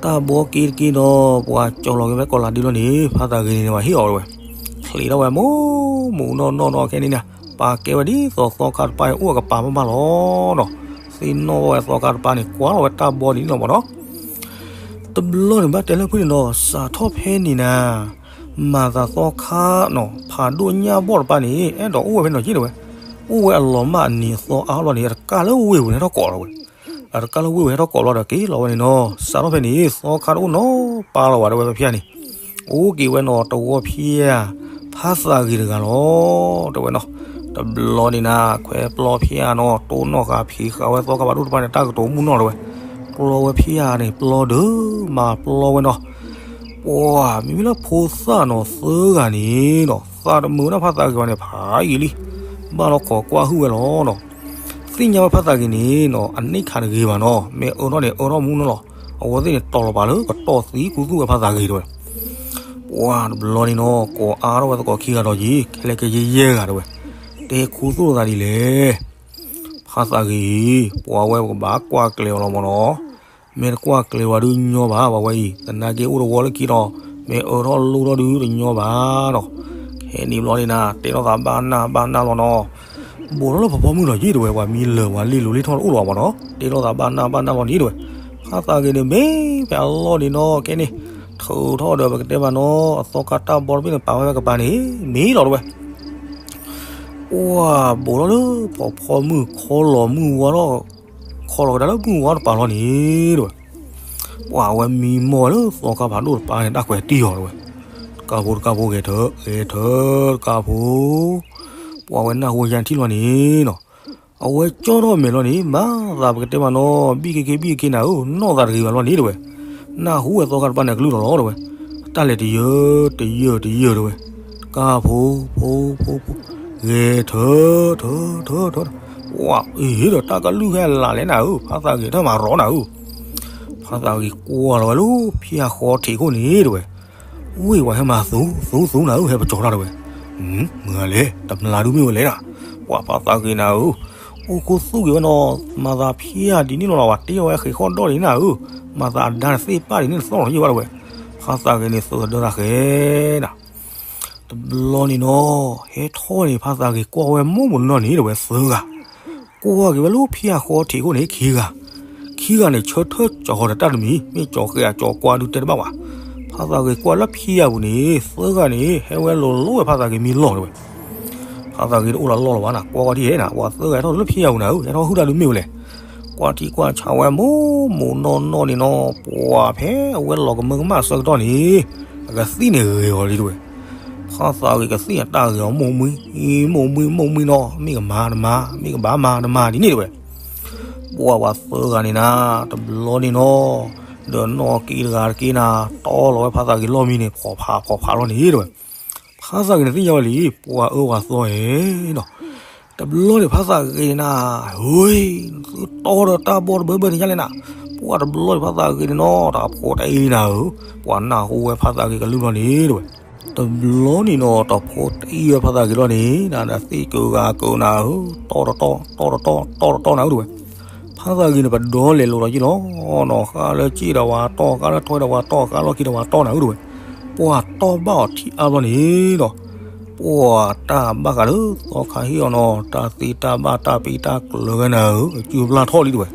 တၢ်ဘီက့တက့ဒီး ပှၤကၠီၤလီၤက့ၤဝဲကီးလးဒ့လီၤန့ၣ် ဖါသးဂ့ၤန့ၣ်န့ၣ် ပှၤဟ့ၣ်အီၤဝဲ, ချံးထီၣ်ဝဲမူမူနီၢ်နီၢ်နီၢ်ခဲန့ၣ်န့ၣ်, ပာ်ကဲဝဲဒ်သိးသီခါတပၤန့ၣ် အိၣ်အကပၤဘၣ်ဘၣ်လီၤနီၤ, သ့ၣ်နီၣ်ဝဲသီခါတပၤန့ၣ် ကွၢ်လီၤဝဲတၢ်ဘီန့ၣ်လီၤမးနီၤ. တဘျီန့ၣ်ဘၣ်တဲလၢဖုၣ်န့ၣ်နီၤ စးထီၣ်ဖဲန့ၣ်နၤ, မၤသးသီခါနီၤ ဖးဒိၣ်ညၣ်ဘီၣ်တပၤန့ၣ် အဲၣ်ဒိးအိၣ်ဝဲဖဲန့ၣ်နီၤက့ဒၣ်ဝဲ, အိၣ်ဝဲအလီၤမၢ်အနံၤအသီအါလီၤန့ၣ် အတကၢ်လၢဝ့ၢ်ပူၤန့ၣ်ဟဲထီၣ်ကိးလီၤဝဲ, အတကၢ်လၢဝ့ၢ်ပူၤဟဲထီၣ်ကိးလီၤဒီးက့ၤလီၤဝဲန့ၣ်နီၤ, စးထီၣ်ဖဲန့ၣ် သီခါတအိၣ်နီတပၤလီၤဝဲဒၣ်ဝဲဖဲဖဲန့ၣ်, အိၣ်က့ၤဝဲနီၤတဝီဖဲဧါ ဖါသးဂ့ၤတဂၤလီၤ တဲဝဲနီၤ. တဘျီန့ၣ်နၤ ခွဲးပျီဖဲအံၤနီၤ တိၢ်နီၣ်ဃာ်ဖံးဃာ်ဝဲသီခါဖးဒိၣ်တဖၣ်န့ၣ် တၢ်ကတိၤမုၢ်နီၢ်တဲဝဲ. ကျီဝဲဖဲအံၤန့ၣ် ပျီဒုးမၤပျီဝဲနီၤ. ပှၤမ့မ့ၢ်လၢဖိသၣ်နီၤသၢဂၤန့ၣ်နီၤ သးတမုာ်ဒၣ်ဖါသးဂ့ၤဘၣ်န့ၣ် ဖးယံာ်လံ ဘၣ်ဒီးခိးကွၢ်ဟုၣ်ဝဲလီၤနီၤ. သ့ၣ်ညါဝဲဖါသးဂ့ၤန့ၣ်နီၤ အန့ၢ်ခးတဂ့ၤဘၣ်နီၤ မ့ၢ်အၢထီၣ်န့ၣ် အၢထီၣ်မူနီၤလီၤ. အဝဲသ့ၣ်န့ၣ် တီၤလီၤပာ်လၢကတီၢ်သံခူသူၣ်ဝဲဖါသးဂ့ၤတဲဝဲ. ပှၤတဘျီန့ၣ်နီၤ ကိးအါထီၣ်ဝဲသကိးခံဂၤဒီးယံၤ ခဲလၢာ်ခဲဆ့ယဲၢ်ဂၤတဲဝဲ. တဲခူသူၣ်သးဒ်လဲၣ် ဖါသးဂ့ၤအံၤ ပှၤဝဲပကဘၣ်ကွၢ်ကျဲၤအီၤလီၤမၢ်နီၤ. မ့ၢ်တကွၢ်ကျဲၤဝဲဒုးညီဘၣ် ပှၤဝဲအံၤ သနာ်က့အိၣ်တဝီလၢခံဒီး မ့ၢ်အၢထီၣ်လိၣ်ထီၣ်ဒုးတညီဘၣ်နီၤ. ခဲနံၤဘျီန့ၣ်နၤ တဲထီၣ်သးဘၣ်နၢ်ဘၣ်နၢ်လီၤနီၤ. ဘူးထီၣ်လၢဖီဖီမုၢ်ဒီးယံၤတဲဝဲ ပှၤမံလၢာ်ပှၤလ့လိၤလ့ထီၣ်တအိၣ်လၢၤဘၣ်မၢ်နီၤ. တဲထီၣ်သးဘၣ်နၢ်ဘၣ်နၢ်လီၤန့ၣ်တဲဝဲ. ဖါသးဂ့ၤန့ၣ်မ့ၢ်ဖဲအလီၢ်န့ၣ်နီၤ ကဲန့ၣ် ထုးထီၣ်ဒီးပကတဲဘၣ်နီၤ အသီခါတၢ်ဘီတဘ့ၣ်န့ၣ် ပာ်ဝဲကပၤန့ၣ် မ့ၢ်လီၤတဲဝဲ. ပှၤဘူးထီၣ်လၢဖီဖီမုၢ်ခီလီၤမုၢ်ဝါထီၣ် ခီလီၤကဒါလၢမုၢ်ဝါတပၤလီၤန့ၣ်တဲဝဲ. ပှၤဝဲမံမီၢ်ဝဲလၢသီခါဖးဒိၣ်တပၤန့ၣ် တၢ်ကွဲးတံၢ်အီၤတဲဝဲ. တကးဖိတကးဖိဂဲၤထၢ ဂဲၤထၢ တကးဖိ ပှၤဝဲနၢ်ဟူယါထံၣ်လီၤန့ၣ်နီၤ. အဝဲကၠီထီၣ်မဲာ်လီၤန့ၣ် မၤသးပကတဲမၢ်နီၤ ဘံၣ်က့ၤက့ၤဘံၣ်က့ၤက့ၤနၤဧၢ နီၢ်သးတဂ့ၤဘၣ်လီၤန့ၣ်တဲဝဲ. နၢ်ဟူဝဲသီခါတပၤန့ၣ် အကလုၢ်လီၤလီၤတဲဝဲ. တၢ်လဲၤတယၢတယၢတယၢတဲဝဲ. တကးဖိ ဖိ ဖိ ဖိ ဂဲၤထၢ ထၢ ထၢ ထၢ ဝၤအ့ၣ်ဒီးတၢ်ကလုၢ်ဟဲလၢ်လဲၣ်နၤဧၢ ဖါသးဂ့ၤတၢ်မၤရီနၤဧၢ. ဖါသးဂ့ၤကွၢ်လီၤဝဲလၢဖၠၣ်ဃီထံးခိၣ်န့ၣ်တဲဝဲ. ဝ့ၢ်ဝဲဟဲမၤသူ သူ သူနၤဧၢ ဟဲပကၠီၤတၢ်တဲဝဲ. မုၢ်ဂၤလဲၣ် တမျၢ်ဒုးမ့ၢ်ဝဲလဲၣ်နၤ. ပှၤဖါသးဂ့ၤနၤဧၢ အိၣ်ခူသူၣ်က့ၤဝဲနီၤ မၤသးဖၠၣ်ဒ်န့ၣ်လီၤ ပှၤတ့ဝဲဃ့ၢ်ဃီၣ်ဒီၣ်ဒ်န့ၣ်နၤဧၢ. မၤသးအဒါန့ၣ်သ့ၣ်ပၢ်ဒ်န့ၣ်သီၣ်လီၤယဲၢ်ဘၣ်တဲဝဲ. ဖါသးဂ့ၤန့ၣ်သုးသဒၢသးဃဲနၤ. တဘျီန့ၣ်နီၤ ဟဲထီၣ်န့ၣ် ဖါသးဂ့ၤကွၢ်ဝဲမိၢ်မုၢ်နီၢ်န့ၣ်တဲဝဲသၢဂၤ. ကွၢ်က့ၤဝဲလၢဖၠၣ်ဃီထံးခိၣ်န့ၣ်ခံဂၤ. ခံဂၤန့ၣ် ဆၢထၢၣ်ကၠီၤဃီၤဒီးတၢ်တမံၤ မ့ၢ်ကၠီၤဃဲအကၠီၤကွၢ်ဒုးတဲတဘၣ်ဘၣ်. ဖါသးဂ့ၤကွၢ်လၢဖၠၣ်ပူၤန့ၣ် သၢဂၤန့ၣ် ဟဲဝဲလိၤလိၤဝဲဖါသးဂ့ၤမံလီၢ်တဲဝဲ. ဖါသးဂ့ၤတအိၣ်လၢလီၢ်လီၤဘၣ်နၤ ကွၢ်ကွၢ်ထံၣ်ဟဲနၤ ပှၤသၢဂၤဟဲထီၣ်လၢဖၠၣ်ပူၤနၤဧၢ ဟဲထီၣ်ဟုၣ်တၢ်ဒုးမ့ၢ်ဝဲလဲၣ်. ကွၢ်ထံကွၢ်ဆးဝဲမိၢ်မိၢ်နီၢ်နီၢ်န့ၣ်နီၤ ပှၤဖဲအဝဲလီၤကမၢကမၣ်အဆၢကတီၢ်န့ၣ် အကသံၣ်န့ၣ်ဂ့ၤဂီၤလံတဲဝဲ. ဖါသးဂ့ၤကသံၣ်အတၢ်ဂ့ၤအီၤ မိၢ်မှံ မိၢ်မှံ မိၢ်မှံနီၤ မ့ၢ်ကမၤတမၤ မ့ၢ်ကဘၣ်မၤတမၤဒ်န့ၣ်တဲဝဲ. ပှၤပှၤသၢဂၤန့ၣ်နၤ တဘျီန့ၣ်နီၤ ဒီးနီၢ်က့တဂၤတက့ၢ်နၤ တီလီၤဝဲဖါသးဂ့ၤလီၢ်မံန့ၣ် ဖီၣ်ဖးဖီၣ်ဖးလီၤန့ၣ်တဲဝဲ. ဖါသးဂ့ၤန့ၣ်သ့ၣ်ညါဝဲလံ ပှၤအၢပှၤသီဧ့နီၤ. တဘျီန့ၣ်ဖါသးဂ့ၤန့ၣ်နၤ ဟ့ သုတီဒီးတၢ်ဘီတဘၢဘၢန့ၣ်ညါလဲၣ်နၤ. ပှၤတဘျီန့ၣ်ဖါသးဂ့ၤန့ၣ်နီၤ တၢ်ဖိတအံၤနၤဧၢ, ပှၤနၢ်ဟူဝဲဖါသးဂ့ၤကလုၢ်လီၤန့ၣ်တဲဝဲ. တဘျီန့ၣ်နီၤ တၢ်ဖိတအံၤဝဲဖါသးဂ့ၤလီၤန့ၣ် နၤဒီးသ့ၣ်ကဂၤကနၤဧၢ, တီတီတီတီတီတီတီနၤဧၢတဲဝဲ. ဖါသးဂ့ၤန့ၣ် ပဒီလဲၤလိာ်ဒီးယ့ၣ်လီၤနီၤ, ဃါလၢက့ၣ်ဒီးဝၤတီၢ်, ဃါလၢထွဲဒီးဝၤတီၢ်, ဃါလီၢ်ခံဒီးဝၤတီၢ်နၤဧၢတဲဝဲ. ပှၤတီၢ်ဘၣ်အီၤထံအါဘျီန့ၣ်ဒီး ပှၤတၢ်ဘၣ်ဃးလၢသီခါဟ့ၣ်အီၤနီၤ, တၢ်သ့တၢ်ဘၣ်တၢ်ပ့ၢ်တၢ်ကျၢၤဝဲနၤဧၢ, အစုပျၢ်ထီၣ်လံတဲဝဲ.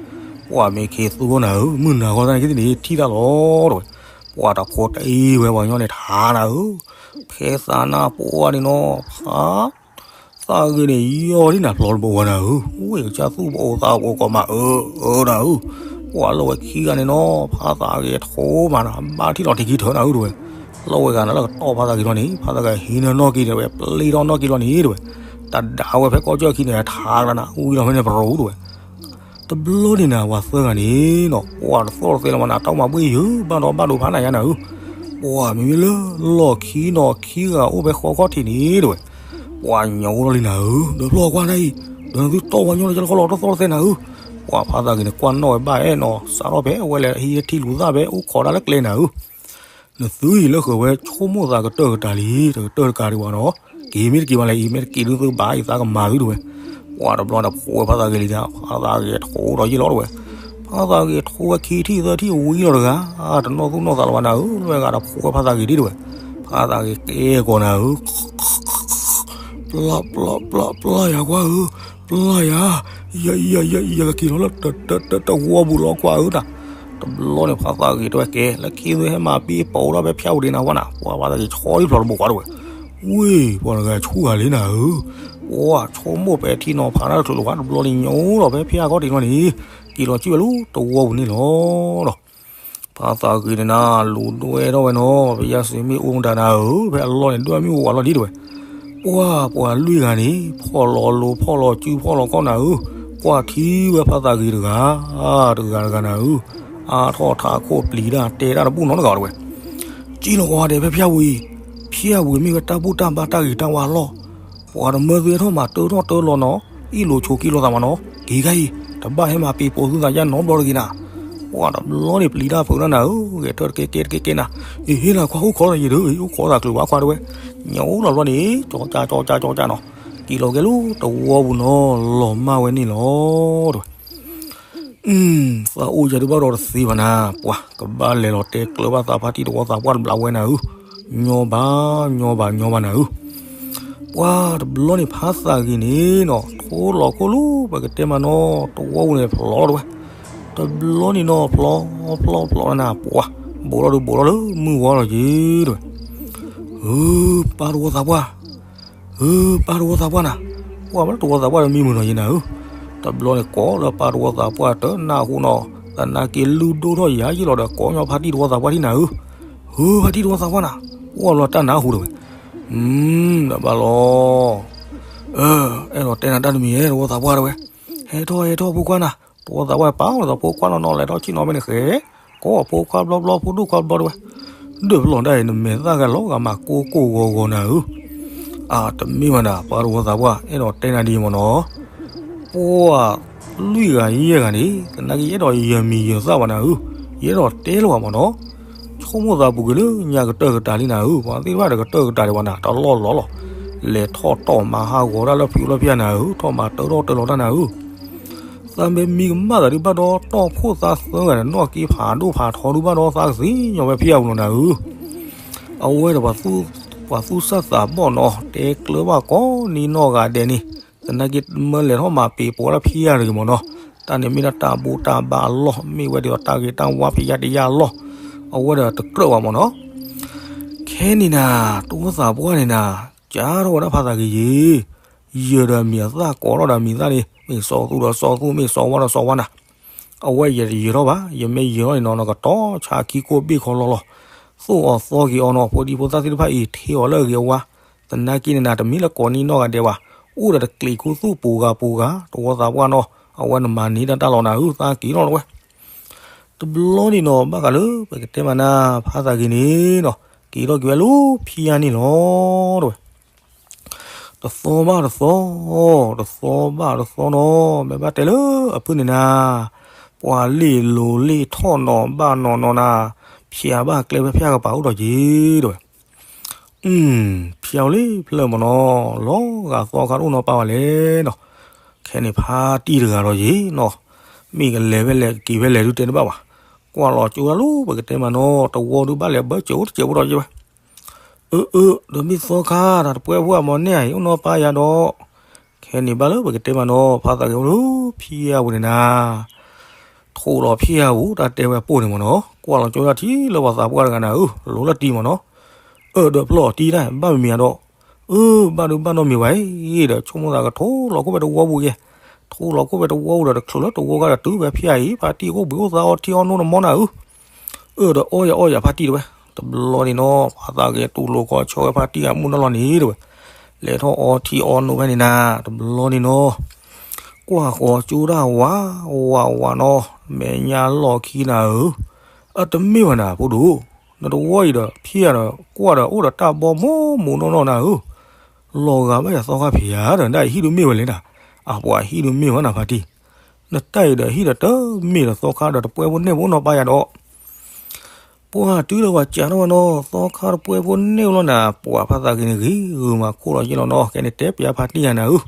ပှၤမ့ၢ်ခ့သူဂီၢ်နၤဧၢ, မုၢ်နၤဂီၢ်တၢ်န့ၣ်က့ၤသ့ၣ်န့ၣ် ထံၣ်တၢ်လီၤတဲဝဲ. ပှၤတၢ်ဖိတအံၤဝဲပှၤကညီန့ၣ်ထါနၤဧၢ, ဖဲသးနၢ်ပှၢ်န့ၣ်နီၤ, ဖါ သးဂ့ၤန့ၣ် ယီၢ်ဒ်နၤဖျီတဘိဝဲနၤဧၢ, ဝ့ၢ်ကစၢ်သူၣ်ပအိၣ်သးပအိၣ်ကီးမးအၢအၢနၤဧၢ. ပှၤလီၤဝဲခံဂၤန့ၣ်နီၤ, ဖါသးဂ့ၤထိမးနၤ, ဘၣ်ထံၣ်လီၤထံခံထၢနၤဧၢတဲဝဲ. လီၤဝဲဂၤနၤလၢကတီၢ်ဖါသးဂ့ၤလီၤန့ၣ်, ဖါသးဂ့ၤဟံးန့ၢ်နီၣ်က့ၤတဲဝဲ, ပျံၤထီၣ်နီၣ်က့ၤလီၤန့ၣ်တဲဝဲ. တၢ်ဒၣ်ဝဲဖဲကီၢ်ကၠီၣ်ခံန့ၣ် ထါကလၤနၤ, ဝံၤလီၤဖဲန့ၣ်ပရိတဲဝဲ. တဘျီန့ၣ်နၤ ပှၤသၢဂၤန့ၣ်နီၤ, ပှၤတသီၣ်တသဲလၢၤမးနၤ, တၢ်မၤဘှ့ၣ်ယုာ်ဘၣ်ဒီးဘၣ်ဒိဖးနၤယါနၤဧၢ. ပှၤမ့မ့ၢ်လၢလီၢ်ခံနီၤ, ခံဂၤအိၣ်ဖဲဃီခီၣ်ထံးန့ၣ်တဲဝဲ. ပှၤညိးအိၣ်လီၤလံနၤဧၢ, ဒီးဖျီၣ်ကွၢ်နၤအံၤ, ဒီးနသုတီၢ်ပှၤညီလၢကလီၤတသီၣ်တသဲနၤဧၢ. ပှၤဖါသးဂ့ၤန့ၣ် ကွၢ်နီၣ်ဝဲဘၣ်အဲၣ်နီၤ, စးထီၣ်ဖဲအဝဲလဲၤဟံးထံလူၤသၣ်ဖဲ အိၣ်ခိးတၢ်လၢကျဲနၤဧၢ. နသုအံၤလၢဃုာ်ဝဲဆိကမိၣ်သးကတၢၢ်ကတၢၢ်လံ, တကတၢၢ်တကးဒံးဘၣ်နီၤ, က့ၤမ့ၢ်တက့ၤဘၣ်လဲၣ်အံၤ, မ့ၢ်တက့ၤဒုးသုဘၣ်အံၤသးကမၤသုတဲဝဲ. ပှၤတဘျီဒီးဖိဝဲဖါသးဂ့ၤလံဒီး, ဖါသးဂ့ၤထိဒီးယ့ၣ်လီၤတဲဝဲ. ဖါသးဂ့ၤထိဝဲခံထံၣ်သၢထံၣ်ဝံၤလီၤတဂၤ, တနီၣ်သူၣ်နီၣ်သးလၢၤဘၣ်နၤဧၢ, လီၤဝဲဂၤဒီးဖိဝဲဖါသးဂ့ၤဒ်တဲဝဲ. ဖါသးဂ့ၤကဲကီးနၤဧၢ, ပျၢ်ပျၢ်ပျၢ်ပျၢ်ယၤကွၢ်ဧၢ, ပျၢ်ယၤ, ယ ယ ယ ယကက့ၤလီၤလၢတဝီပူၤလီၤကွၢ်ဧၢနၤ. တဘျီန့ၣ် ဖါသးဂ့ၤတဲဝဲကဲ, လၢခံသုဟဲမၤပ့ၤပိာ်ထီၣ်ဖဲဖၠၣ်ပူၤဒ့နၤဝဲနၤ, ပှၤဖါသးဂ့ၤဆီဒံဖျိးတဘိးကွၢ်တဲဝဲ. ဝ့ၢ် ပှၤတဂၤဆူၣ်ဂၤလံနၤဧၢ, ပှၤဆိကမိၣ်ပဲာ်ထံနီၤဖးတၢ်တချုးလၢၤဘၣ်, တဘျီန့ၣ်ညိလီၤဖဲဖၠၣ်ခီၣ်ထံးလီၤန့ၣ်, က့ၤလီၤစံၣ်ဝဲလၢတဝီပူၤန့ၣ်လီၤဒီး ဖါသးဂ့ၤန့ၣ်နၤ လူၤဒွဲၣ်ထီၣ်ဝဲနီၤ, ပယါစံးမ့ၢ်အိၣ်မတၤနၤဧၢ, ဖဲအလီၢ်န့ၣ် ဒွဲၣ်မ့ၢ်အိၣ်ဝဲလီၤဒ်တဲဝဲ. ပှၢ်ပှၤလွံၢ်ဂၤန့ၣ် ဖီၣ်လီၤလိၤဖီၣ်လီၤစုဖီၣ်လီၤခီၣ်နၤဧၢ, ကွၢ်ထံဝဲဖါသးဂ့ၤတဂၤ, တဂၤတဂၤနၤဧၢ, အါထီၣ်ထးခိၣ်ပျံၤတၢ် တဲတၢ်တဘူၣ်နီတဂၤအီၤတဝဲ, ကံၣ်လီၤကီးဒဲးဖဲဖၠၣ်ဝံၤအံၤ, ဖၠၣ်ဝံၤမ့ၢ်ဝဲတၢ်ဘူၣ်တၢ်ဘါတၢ်ဂ့ၤတၢ်ဝါအလီၢ်, ပှၤတမၢသုဟဲထီၣ်မၤတၢထီၣ်တၢလီၤနီၤ, အ့ၣ်လိာ်ဆိးက့လိာ်သးမးနီၤ, က့ၤခါအံၤ တဘၣ်ဟဲမၤပ့ၤပိာ်သုသးယါနီတဘျီတဂ့ၤနၤ, ပှၢ်တဘျီန့ၣ်ပျံၤတၢ်ဖုးတၢ်နၤဧၢ, ဂဲၤထၢၣ်တကဲကဲတကဲကဲနၤ, အ့ၣ်ဟ့လၤခွါအိၣ်ခိးသးယံၤဒီး အိၣ်ခိးသးချုးဘၣ်ခွါတဝဲ, ညၣ်အိၣ်လီၤဘျီန့ၣ် ကၠီကၠါကၠီကၠါကၠီကၠါနီၤ, က့ၤလီၤကဲလၢတဝီပူၤနီၤ လီၤမၢ်ဝဲန့ၣ်လီၤတဝဲ သးအိၣ်ယၤဒုးဘၣ်ဒီးတသ့ဘၣ်နၤ, ပှၤကဘၣ်လဲၤလီၤတဲကျၢၤဘၣ်သးဖါတံၢ်တဝီသးပှၢ်တဘျီဝဲနၤဧၢ, ညီဘၣ် ညီဘၣ် ညီဘၣ်နၤဧၢ, ပှၢ်တဘျီန့ၣ်ဖါသးဂ့ၤန့ၣ်နီၤ ထိလီၤခိၣ်လၢပကတဲမးနီၤ တဝီပူၤန့ၣ်ဖျိးတဝဲ, တဘျီန့ၣ်နီၤ ဖျိဖျိဖျိနၤ ပှၢ် ဘူးထီၣ်ဒုးဘူးထီၣ်လၢမုၢ်ဝါလီၤက့ၤတဝဲ ဧၢ, ပၢ်တဝီသးပှၢ်, ဧၢ, ပၢ်တဝီသးပှၢ်နၤ, ပှၢ်မ့ၢ်တဝီသးပှၢ်ဒီးမံမုာ်နီၤယဲနၤဧၢ, တဘျီန့ၣ်ကိးလၢပၢ်တဝီသးပှၢ်တနၢ်ဟူနီၤ, သနာ်က့လူၢ်ဒိၣ်ထီၣ်ယၤယ့ၢ်လီၤဒီးကိးညီဖါတံၢ်တဝီသးပှၢ်ထံၣ်နၤဧၢ, ဧၢ, ဖါတံၢ်တဝီသးပှၢ်နၤ, ပှၢ်ဘျီတၢ်နၢ်ဟူတဝဲ, ဒီးဘၣ်လီၤ အဲၣ်ဒိးတဲနၤတၢ်တမံၤဧဲ တဝီသးပှၢ်တဝဲ, ဟဲထီၣ်ဟဲထီၣ်ဖိခွါနၤ, တဝီသးပှၢ်ပာ်လီၤသးဖိခွါနီၢ်နီၢ်လဲၤထီၣ်ဆ့ၣ်နီၤဖဲန့ၣ်ဃဲ, ကိးဖိခွါဘျီဘျီဖိဒိၣ်ခွါဘျီတဝဲ, ဒၢးပလီၢ်ဒၣ်အံၤ နမဲာ်သၣ်ဂၤလီၤဂာ်မးကိၢ်ကိၢ်ဂီၤဂီၤနၤဧၢ, အတမ့ၢ်ဘၣ်နၤ ပၢ်တဝီသးပှၢ် အဲၣ်ဒိးတဲနၤဒ်အံၤမ့ၢ်နီၤ, ပှၢ်လွံၢ်ဂၤယဲၢ်ဂၤန့ၣ် သနာ်က့ယအဲၣ်ဒိးယၤမံၤယၤသၣ်ဘၣ်နၤဧၢ, ယအဲၣ်ဒိးတဲလၢၤဘၣ်မ့ၢ်နီၤ ဆိကမိၣ်သးပူၤကွံာ်လၢညါကတၢၢ်ကတၢၢ်လံနၤဧၢ, ပှၤသ့ၣ်တဖၣ်ဒီးကတၢၢ်ကတၢၢ်ဒံးဘၣ်နၤ တလီၢ်လီၢ်လီၤ, လဲၤထီၣ်တီၢ်မၤဟးဂီၤတၢ်လၢဖံးလၢဖံးနၤဧၢ, ထီၣ်မၤတၢထီၣ်တၢလီၤတၢ်နၤဧၢ, သးမ့ၢ်မံကမၣ်သးဒုးဘၣ်ဒီး တီၢ်ဖှိၣ်သးသၢဂၤဒီး နီၢ်က့ဖးဒိၣ်ဖးထီဒုးဘၣ်ဒီး သးကသ့ညီဝဲဖံးအပူၤလီၤနၤဧၢ, အဝဲဒီး ပှၤသူၣ်စၢ်သးဘီၣ်နီၤ တဲကျၢၤဘၣ်ကိးနံၤနီၢ်ဂၤဒဲးန့ၣ်, သနာ်က့မၢလဲၤထီၣ်မၤပ့ၤပိာ်လၢဖံးယါတဂ့ၤမ့ၢ်နီၤ, တၢ်န့ၣ်မ့ၢ်ဒၣ်တၢ်ဘူၣ်တၢ်ဘါအလီၢ် မ့ၢ်ဝဲဒၣ်ဒီးတၢ်ဂ့ၤတၢ်ဝါဖံးယါတယါအလီၢ်, အဝဲဒီးတကြၢးဘၣ်မ့ၢ်နီၤ, ခဲန့ၣ်နၤ တဝီသးပှၢ်န့ၣ်နၤ, ကၢ်ထီၣ်ဝဲဒၣ်ဖါသးဂ့ၤယ့ၤ, ယဲၤဒီးမံၤအသၣ်ကိးထီၣ်ဒီးမံၤသၣ်န့ၣ် မ့ၢ်စီၤသူဒီးစီၤသူ မ့ၢ်စီၤဝါဒီးစီၤဝါနၤ, အဝဲယဲၤတယဲၤထီၣ်ဘၣ်, ယမ့ၢ်ယဲၤထီၣ်န့ၣ်နီၤ နကတီၢ်ဆါခံကိၢ်ဘ့ၣ်ခီလီၤလီၤ, သိၣ်အီၤသီက့ၤအီၤနီၤ ဖိဒံဖိသၣ်သ့ၣ်တဖၣ်အံၤ ထ့အီၤလၢအဂ့ၤအဝါ, သနာ်က့န့ၣ်နၤ တမ့ၢ်လၢကိးနံၤနီၢ်ဂၤဒဲးဘၣ်, အိၣ်ဒီးတကျံးခူသူၣ်ပူၤဂၤပူၤဂၤ တဝီသးပှၢ်နီၤ, အဝဲနမၤန့ၢ်တၢ်တၢ်လီၤနၤဧၢ သးက့ၤထီၣ်ဝဲ တဘျီန့ၣ်နီၤ ဘၣ်ဃးလၢပကတဲမးနၤ ဖါသးဂ့ၤန့ၣ်နီၤ က့ၤထီၣ်က့ၤဝဲလၢဖံးယါန့ၣ်လီၤ တဝဲ တသီဘၣ်တသီ, တသီဘၣ်တသီနီၤ, မ့ၢ်ဘၣ်တဲလၢအဖုၣ်န့ၣ်နၤ, ပှၤလ့ၢ်လိၤလ့ၢ်ထီၣ်နီၤဘၣ်နီၤနီၤနၤ, ဖၠးဘၣ်ကျဲဖဲဖၠၣ်ကပၤအိၣ်ဒီးက့ၤ တဝဲ, ဖၠၣ်အိၣ်လံဖျၢၣ်မ့ၢ်နီၤ, လီၤဂာ်သီခါတအိၣ်နီၤပၢ်ဘၣ်လဲၣ်နီၤ, ခဲန့ၣ်ဖါတံၢ်တဂၤဒီးယ့ၤနီၤ, မ့ၢ်ကလဲၤဖဲလဲၣ်ကက့ၤဖဲလဲၣ်ဒုးတဲတဘၣ်ဘၣ်, ကွၢ်လီၤကၠိတၢ်လီၤ ပကတဲမးနီၤ တဝီဒုးဘၣ်လဲၤဘၢစၢၤအိၣ်တစဲးဖိဒီးယ့ၤဝဲ အၢ အၢ ဒီးမ့ၢ်သီခါ တၢ်တပှဲၤဖိအမ့ၢ်န့ၣ်အံၤ အိၣ်နီၢ်ပၢ်ယၤဒီး, ခဲန့ၣ်ဘၣ်လၢပကတဲမးနီၤ ဖါသးဂ့ၤအိၣ်လၢဖံးယါပူၤန့ၣ်နၤ, ထိၣ်လီၤဖံးယါပူၤ တၢ်တဲဝဲပိၢ်န့ၣ်မ့ၢ်နီၤ ကွၢ်လီၤကၠိဒၣ်ထံလၢပှၤသးပှၢ်တဂၤနၤဧၢ လိၤလၢတံၢ်မ့ၢ်နီၤ, အၢ ဒီးဖျီၣ်တံၢ်ဒၣ် ဘၣ်မံၤမံၤယၤဒီး, အၢ ဘၣ်ဒုးဘၣ်နီတမံၤဝဲအံၤဒီး ဆိကမိၣ်သးကထိၣ်လီၤခိၣ်ဖဲတဝီပူၤက့ၤ, ထိၣ်လီၤခိၣ်ဖဲတဝီပူၤဒီး တချုးလၢတဝီကါဒီးတုၤဖဲဖံးယါအံၤ ဖါတံၢ်အိၣ်ဘှံးအိၣ်သါအီထံအီနိနမီၢ်နၤဧၢ အၢၣ်ဒီးအီယၤအီယၤဖါတံၢ်တဝဲ, တဘျီန့ၣ်နီၤ ဖါသးဂ့ၤတူၢ်လိာ်ခီဆၢဝဲဖါတံၢ်အမုၢ်နီၢ်လီၤန့ၣ်တဝဲ, လဲၤထီၣ်အီထံအီနိဖဲန့ၣ်နၤ တဘျီန့ၣ်နီၤ, ကွၢ်ဃီၤကၠိဒၣ်ဝးဝးဝးနီၤ မဲာ်ညါလီၢ်ခံနၤဧၢ, အတမ့ၢ်ဘၣ်နၤဖိဒိၣ်, နတဝီအံၤဒီးဖံးယါဒီး ကွၢ်ဒီးအိၣ်ဒီးတၢ်ဘီမိၢ်မိၢ်နီၢ်နီၢ်နၤဧၢ လီၤဂာ်ဘၣ်ယၤသီခါဖံးယါဒီး နတၢ်အံၤဟံၣ်ဒုးမ့ၢ်ဝဲလဲၣ်နၤ, အပှၤဟံၣ်ဒုးမ့ၢ်ဝဲနၤဖါတံၢ်, နတၢ်အံၤဒီးဟံၣ်ဒီးတမ့ၢ်ဒီးသီခါဒီးတပှဲၤဖိန့ၢ်ဖိနီၢ်ပၢ်ယၤဒီး, ပှၤတုၤလၢပှၤစံးထီၣ်ဝဲနီၤ သီခါတပှဲၤဖိန့ၢ်လီၤနၤ ပှၤဖါသးဂ့ၤန့ၣ်ဂ့ၤဂုာ်မၤခိၣ်လီၤယ့ၢ်လီၤနီၤ ခဲန့ၣ်တဲပျးဖါတံၢ်ယၤနၤဧၢ,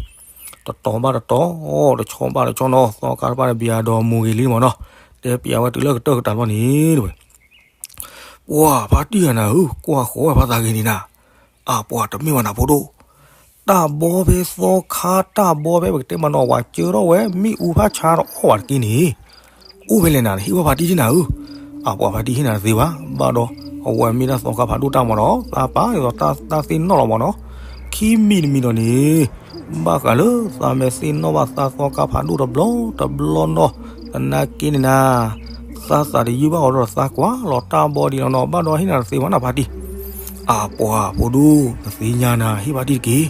တတီၤဘၣ်တတီၤ, တဆီဘၣ်တဆီနီၤ သီခါတဖၣ်တဘၣ်ဒီးမိၢ်ဂ့ၤလံမ့ၢ်နီၤ, တဲပျးဝဲတုၤလၢကတၢၢ်ကတၢၢ်လီၤန့ၣ်တဝဲ ပှၤဖါတံၢ်ယၤနၤဧၢ ကွၢ်ဃီၤဝဲဖါသးဂ့ၤန့ၣ်နၤ, အပှၤတမ့ၢ်ဘၣ်နၤဖိဒိၣ်, တၢ်ဘီဖဲသီခါတၢ်ဘီဖဲပကတဲမးနီၤ ပှၤကၢထီၣ်ဝဲမ့ၣ်အူဖးဆါတအီၣ်ဘၣ်တက့ၢ်န့ၣ်, အိၣ်ဖဲလဲၣ်နၤ ဟ့ၣ်ဝဲဖါတံၢ်နၤဧၢ, အပှၤဖါတံၢ်ဟ့ၣ်နၤတသ့ဘၣ်, ဘၣ်ဒီး အဝဲမ့ၢ်ဒၣ်သီခါဖးဒိၣ်တၢ်မးနီၤ သးပာ်ဒ်သိးတၢ်သ့ၣ်နီၣ်လီၤမးနီၤ, ခံမံၤတမံၤဒီးန့ၣ် ဘၣ်ဃးလၢသးမ့ၢ်သ့ၣ်နီၣ်ဘၣ်သးသီခါဖးဒိၣ်တဘျီတဘျီနီၤ, သနာ်က့န့ၣ်နၤ, သးသးတယုၢ်ဘၣ်အီၤဒီးသးကွၢ်လီၤတၢ်ဘီဒ်လီၤနီၤ, ဘၣ်ဒီးဟ့ၣ်နၤတသ့ဘၣ်နၤဖါတံၢ်, အပှၤဖိဒိၣ် နသ့ၣ်ညါနၤ ဟ့ၣ်ဖါတံၢ်တက့ၢ်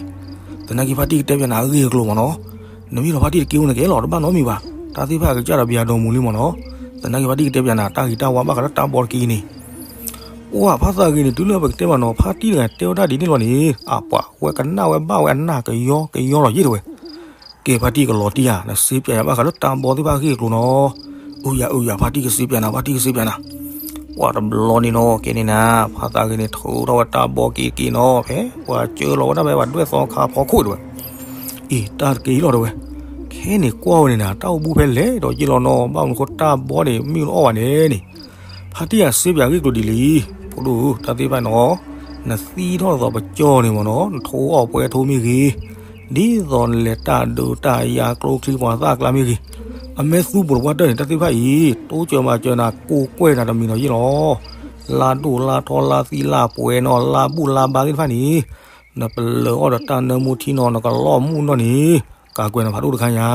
သနာ်က့ဖါတံၢ်ကတဲပၠးနၤအဂ့ၢ်အကျိၤမ့ၢ်နီၤ, နမ့ၢ်လီၤဖါတံၢ်တက့ၢ်အိၣ်နကဲလီၤ တဘၣ်နီတမံၤဘၣ်, တၢ်သ့ၣ်တဖၣ်ကစၢ်ဒီးပယၤဒီးမူၤလံမ့ၢ်နီၤ, သနာ်က့ဖါတံၢ်ကတဲပၠးနၤ တၢ်ဂ့ၤတၢ်ဝါဘၣ်ဃးလၢတၢ်ဘီတက့ၢ်န့ၣ်, ပှၢ်ဖါသးဂ့ၤန့ၣ် တုၤလၢပကတဲမးနီၤ ဖါတံၢ်တဂၤတဲဝဲဒၣ်ဒ်န့ၣ်လီၤန့ၣ် အပှၤဝဲကနၣ်ဝဲဘၣ်ဝဲအနၢ်ကယီကယီလီၤယ့ၣ်တဲဝဲ, ကဲဖါတံၢ်ကလီၤတံၢ်ဧါ နစ့ပၠးယၤဘၣ်ဃးလၢတၢ်ဘီသ့ၣ်တဖၣ်အဂ့ၢ်အကျိၤနီၤ, အုယၤအုယၤ ဖါတံၢ်ကစ့ပၠးနၤ ဖါတံၢ်ကစ့ပၠးနၤ, ပှၢ်တဘျီန့ၣ်နီၤ ကဲန့ၣ်နၤ ဖါသးဂ့ၤန့ၣ် ထုးထီၣ်ဝဲတၢ်ဘီက့ၤတက့ၢ်နီၤ ဖဲပှၤစၢလီၤဝဲဒၣ်ဖဲ ပှၤဒွဲၣ်သီခါဖီခိၣ်တဲဝဲ, အ့ တၢ်တက့ၢ်အံၤလီၤတဲဝဲ, ခဲန့ၣ်ကွၢ်ဝဲန့ၣ်နၤ တၢ်အိၣ်ဘူးဖဲလဲၣ်ဒီးယ့ၣ်လီၤနီၤ ဘၣ်မနုၤဃိတၢ်ဘီန့ၣ် မ့ၣ်အူတအီၣ်ဘၣ်န့ၣ်န့ၣ်, ဖါတံၢ်အစ့ပၠးအဂ့ၢ်ကျိၤဒ်လံ, ဖိဒိၣ်ဧၢ တၢ်သ့ၣ်တဖၣ်နီၤ, နသံထီၣ်ဒ်သိးပကၠီၣ်န့ၣ်မ့ၢ်နီၤ နထိအီၣ်ပှဲၤထိမ့ၢ်ဂ့ၤ, ဒ်သိးနလဲၤတၢ်ဒုးတၢ်ယၤကျိချံမျိာ်သၣ်ကျါမ့ၢ်ဂ့ၤ, အမဲာ်သူပူၤတပှၢ်တၢၢ်န့ၣ် တၢ်သ့ၣ်တဖၣ်အံၤ တိစၢၤမၤစၢၤနၤ ကိးကွဲၢ်နၤတမံၤနီၤယ့ၣ်လီၤ, လါဒိၣ်လါထီလါသံလါပှဲၤနီၤ လါဘူၣ်လါဘါသ့ၣ်တဖၣ်န့ၣ်, နပလၢၤအီၣ်ဒီးတၢ်နၢမူထံနီၤ နကလီၢ်မူနီၢ်န့ၣ်, ကးကွဲးနၤဖးဒိၣ်တခါညါ,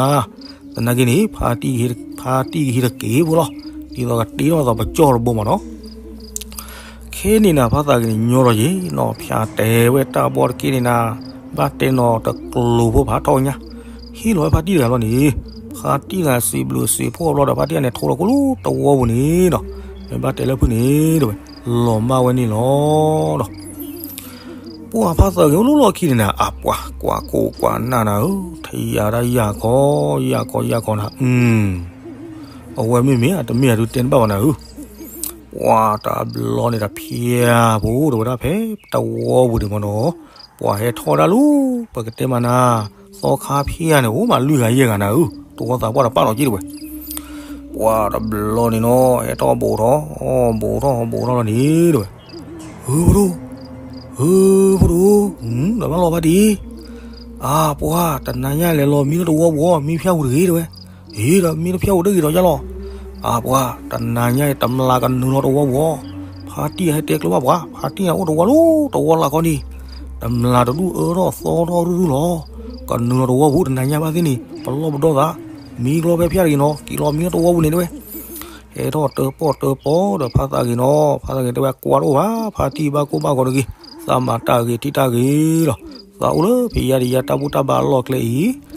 သနာ်က့န့ၣ် ဖါတံၢ်ကဟံးတက့ၢ်ဖိလီၤ, ဒ်သိးကတ့ထီၣ်ဒ်သိးပကၠီၣ်တဘိမ့ၢ်နီၤ ခဲန့ၣ်နၤ ဖါသးဂ့ၤန့ၣ် ညီထီၣ်ယ့ၣ်နီၤ ဖၠးတဲာ်ဝဲတၢ်ဘီတက့ၢ်န့ၣ်နၤ, ဘၣ်တဲနီၤတကျိၤဖိဖးထီၣ်ညါ, ဟ့ၣ်လီၤဝဲဖါတံၢ်တဂၤလီၤန့ၣ်, ဖါတံၢ်တဂၤစံးဘျုးစံးဖှိၣ်ဘျီဒီး ဖါတံၢ်တဂၤန့ၣ် ထိလီၤကိၣ်လူတဝီပူၤန့ၣ်နီၤ, မ့ၢ်ဘၣ်တဲလၢဖုၣ်န့ၣ်တဲဝဲ, လီၤမၢ်ဝဲန့ၣ်လီၤဒီး ပှၢ်ဖါသးဂ့ၤအိၣ်လၢလီၢ်ခံန့ၣ်နၤ အပှၤကွၢ်ခိၣ်ကွၢ်နၢ်နၤဧၢ, ထံၣ်ယၤဒၣ်ယၤခီ, ယၤခီယၤခီနၤ, အဝဲမ့မ့ၢ်အတမ့ၢ်အဒုးတဲတဘၣ်ဘၣ်နၤဧၢ, ပှၢ်တဘျီန့ၣ်တဖၠၣ်ဖိတဲဝဲဒၣ်ဖဲတဝီပူၤန့ၣ်မ့ၢ်နီၤ, ပှၤဟဲထီၣ်ဒၣ်လူ, ပကတဲမးနၤ, သီခါဖၠၣ်န့ၣ် အိၣ်မးလွံၢ်ဂၤယဲၢ်ဂၤနၤဧၢ, တဝီသးပှၢ်တပာ်လီၤက့တဲဝဲ ပှၢ်တဘျီန့ၣ်နီၤ ဟဲထီၣ်ဘူးထီၣ်, ဘူးထီၣ်ဘူးထီၣ်လီၤန့ၣ်တဲဝဲ, ဧၢ ဖိဒိၣ်, ဧၢ ဖိဒိၣ်, ဒီးဘၣ်လီၤဖါတံၢ်, အါ ပှၢ် တနၤညါလဲၤလီၤမံလၢတဝီပူၤ မံဖၠၣ်ပူၤတဂ့ၤတဲဝဲ, အ့ ဒီးမံတဖၠၣ်ပူၤတဂ့ၤဒီးယါလီၤ, အါ ပှၢ် တနၤညါအံၤ တမျးကနုာ်လီၤတဝီပူၤ, ဖါတံၢ်အဟဲတဲကျၢၤဘၣ်ပှၤ ဖါတံၢ်အအိၣ်တဝီလၢတဝီလၢ်ခီန့ၣ်, တမျးတဒူၣ်အၢထီၣ်သီထီၣ်ရုၢ်ရုၢ်လီၤ, ကနုာ်လီၤတဝီပူၤ တနၤညါဘၣ်သ့ၣ်န့ၣ် ပလီၢ်ပဒီသး, မံကျီဖဲဖၠၣ်တဂ့ၤနီၤ က့ၤလီၤမံလၢတဝီပူၤန့ၣ်တဲဝဲ, ဟဲထီၣ်တၢပီၢ်တၢပီၢ်ဒီးဖါသးဂ့ၤနီၤ ဖါသးဂ့ၤတဲဝဲ ကွၢ်တအိၣ်ဘၣ် ဖါတံၢ်ဘၣ်ကိၢ်ဘၣ်ဂီၤတဂ့ၤ, သးမၤတၢ်ဂ့ၤထံၣ်တၢ်ဂ့ၤလီၤ, သးအိၣ်လၢဖံးယါဒံးယါတၢ်ဘူၣ်တၢ်ဘါအလီၢ်ကျဲအံၤ,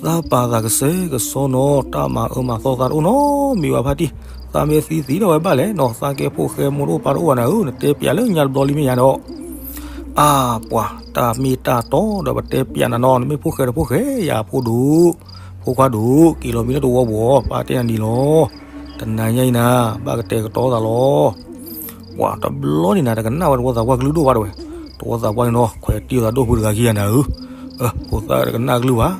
သးပာ်သးကစဲကစီနီၤ တၢ်မၤအၢမၤသီသးတအိၣ်နီတမံၤဘၣ်ဖါတံၢ်, သးမ့ၢ်သံသံဒီးဝဲဘၣ်လဲၣ်နီၤ သးကဲဖိၣ်ဃဲမိၢ်တအိၣ်ပၢ်တအိၣ်ဘၣ်နၤဧၢ နတဲပျးလၢညါတဘျီလံမ့ၢ်ယါဒီး အါ ပှၤ တၢ်မ့ၢ်တၢ်တီဒီးပတဲပျးနၤနီၤ နမ့ၢ်ဖိၣ်ဃဲတဖိၣ်ဃဲ ယၤဖိဒိၣ်, ဖိခွါဒိၣ် က့ၤလီၤမံလၢတဝီပူၤ ပာ်တဲနၤဒ်လီၤ, တနၤညါအံၤနၤ ဘၣ်ကတဲာ်ကတီၤသးလီၤ, ပှၤတဘျီန့ၣ်နၤ တကနၣ်ဝဲတဝီသးပှၢ်ကလုၢ်ဒိၣ်ဘၣ်တဲဝဲ, တဝီသးပှၢ်န့ၣ်နီၤ ခွဲးတံၢ်သးဒိၣ်ဖုတဂၤခံဂၤနၤဧၢ, ဖိသၣ်တကနၣ်ကလုၢ်ဘၣ်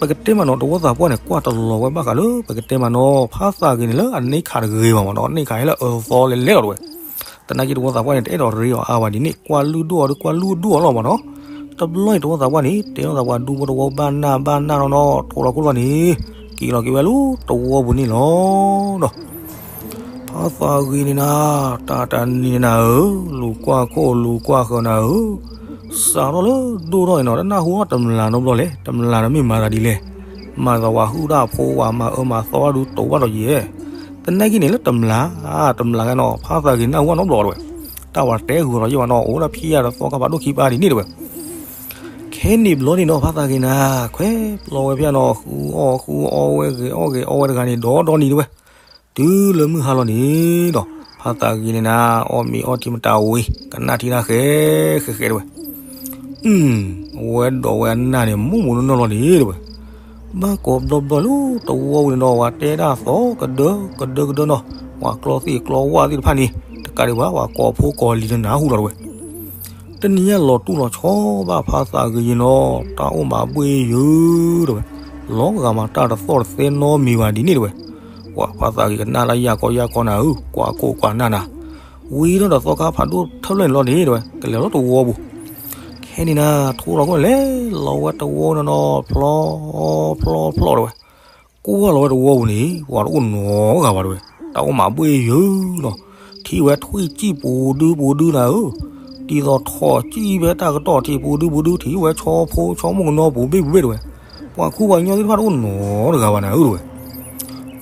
ပကတဲမးနီၤ တဝီသးပှၢ်န့ၣ် ကွၢ်တလီၤဝဲဘၣ်ဃးလၢ ပကတဲမးနီၤ ဖါသးဂ့ၤန့ၣ်လၢအန့ၢ်ခးတဂ့ၤဘၣ်မးနီၤ န့ၢ်ခးဟဲလၢအၢသီလဲၤလဲၤလီၤတဲဝဲ, သနာ်က့တဝီသးပှၢ်န့ၣ် တအဲၣ်ဒိးရ့အီၤအါဝဲဒ်န့ၣ် ကွၢ်လုၢ်ဒိၣ်အီၤဒီးကွၢ်လုၢ်ဒိၣ်အီၤလီၤမးနီၤ, တဘျီန့ၣ်တဝီသးပှၢ်န့ၣ် တဲထီၣ်သးပှၢ်ဒူဖိတဝီဘၣ်နၢ်ဘၣ်နၢ်နီၤနီၤ ထိးလီၤကိၣ်လီၤန့ၣ်က့ၤလီၤက့ၤဝဲလၢတဝီပူၤန့ၣ်လီၤဒီး ဖါသးဂ့ၤန့ၣ်နၤ, တၢ်တနံၤန့ၣ်နၤဧၢ, လူၤကွၢ်ခိၣ်လူၤကွၢ်ဃၢၤနၤဧၢ, စးထီၣ်လၢဒိၣ်ထီၣ်န့ၣ်နီၤ တနၢ်ဟူအီၤတမျးနီတဘျီလဲၣ်, တမျးတမ့ၢ်မၤသးဒ်လဲၣ်, မၤသးဝဲဟုၣ်တၢ်ဖိဝဲမၤအၢမၤသီဒုးတိာ်ဘၣ်ဒီးယဲၢ်, သနာ်က့န့ၣ်လၢတမျး, တမျးဂၤနီၤ ဖါသးဂ့ၤနၢ်ဟူအီၤနီတဘျီတဲဝဲ, တၢ်ဝဲတဲဂုာ်လီၤယဲၢ်ဘၣ်နီၤ အိၣ်ဒၣ်ဖံးယါဒီးသီခါဖးဒိၣ်ခံပၤဒ်န့ၣ်တဲဝဲ ခဲန့ၣ်ဘျီန့ၣ်နီၤ ဖါသးဂ့ၤနၤ ခွဲးပျီဝဲဖဲနီၤ ဃုအီၣ်ဃုအီဝဲဂ့ၤအီၣ်ဂ့ၤအီဝဲတဂၤန့ၣ် ဒီဒီနံၤတဲဝဲ, တုၤလၢမုၢ်ဟါလီၤန့ၣ်ဒီး ဖါသးဂ့ၤန့ၣ်နၤ အီၣ်မ့ၤအီထံမတၤဝံၤ ကနၣ်ထံနၢ်ဃဲဃဲဃဲတဲဝဲ, ဝဲဒိးဝဲအနၢ်န့ၣ် မူးမူးနီၢ်နီၢ်လီၤန့ၣ်တဲဝဲ ဘၣ်ကိးဘျီဘျီလၢတဝီပူၤန့ၣ်နီၤ ဝဲတဲဒၣ်သီကဒၢကဒၢကဒၢနီၤ, ဝဲကျီသ့ၣ်ကျီဝၣ်သ့ၣ်တဖၣ်န့ၣ် တကးဒံးဘၣ် ဝဲကိးဖိကိးလံၤနနၢ်ဟူလီၤတဲဝဲ တနံၤညါလီၤတူၢ်လီၤဆီဘၣ်ဖါသးဂ့ၤယဲၢ်နီၤ, တၢ်အိၣ်မးဘှ့ၣ်ယုၤတဲဝဲ, လီၤဂာ်မးတၢ်တသီၣ်တသဲနီတမံၤဘၣ်ဒ်န့ၣ်တဲဝဲ, ပှၤဖါသးဂ့ၤကနၣ်လၢယၢ်ကီယၢ်ကီနၤဧၢ, ကွၢ်ကိၣ်ကွၢ်နၢ်နၤ, ဝံၤထီၣ်ဒီးသီခါဖးဒိၣ်ထၢၣ်ဖျၢၣ်န့ၣ်လီၤန့ၣ်တဲဝဲ, ကလဲၤလီၤတဝီပူၤ, ခဲန့ၣ်နၤ ထိလီၤခိၣ်န့ၣ်လဲၤလီၤဝဲတဝီနီၤနီၤ ဖျီဖျီဖျီတဲဝဲ ကွၢ်လီၤဝဲတဝီပူၤန့ၣ် ပှၤတအိၣ်နီတဂၤဘၣ်တဲဝဲ, တၢ်အိၣ်မးဘှ့ၣ်ယုၤနီၤ, ထံၣ်ဝဲထွံၣ်စံၣ်ပူၤဒုပူၤဒုနၤဧၢ, ဒ်သိးထိးစံၣ်ဖဲတၢ်ကတီၢ်ထံးပူၤဒုပူၤဒု ထံၣ်ဝဲဆီဖိဆီမိၢ်ကနီၤပူၤဘ့ၣ်ပူၤဘ့ၣ်တဲဝဲ, ပှၤခူပှၤကညီသ့ၣ်တဖၣ်တအိၣ်နီတဂၤဘၣ်နၤဧၢတဲဝဲ,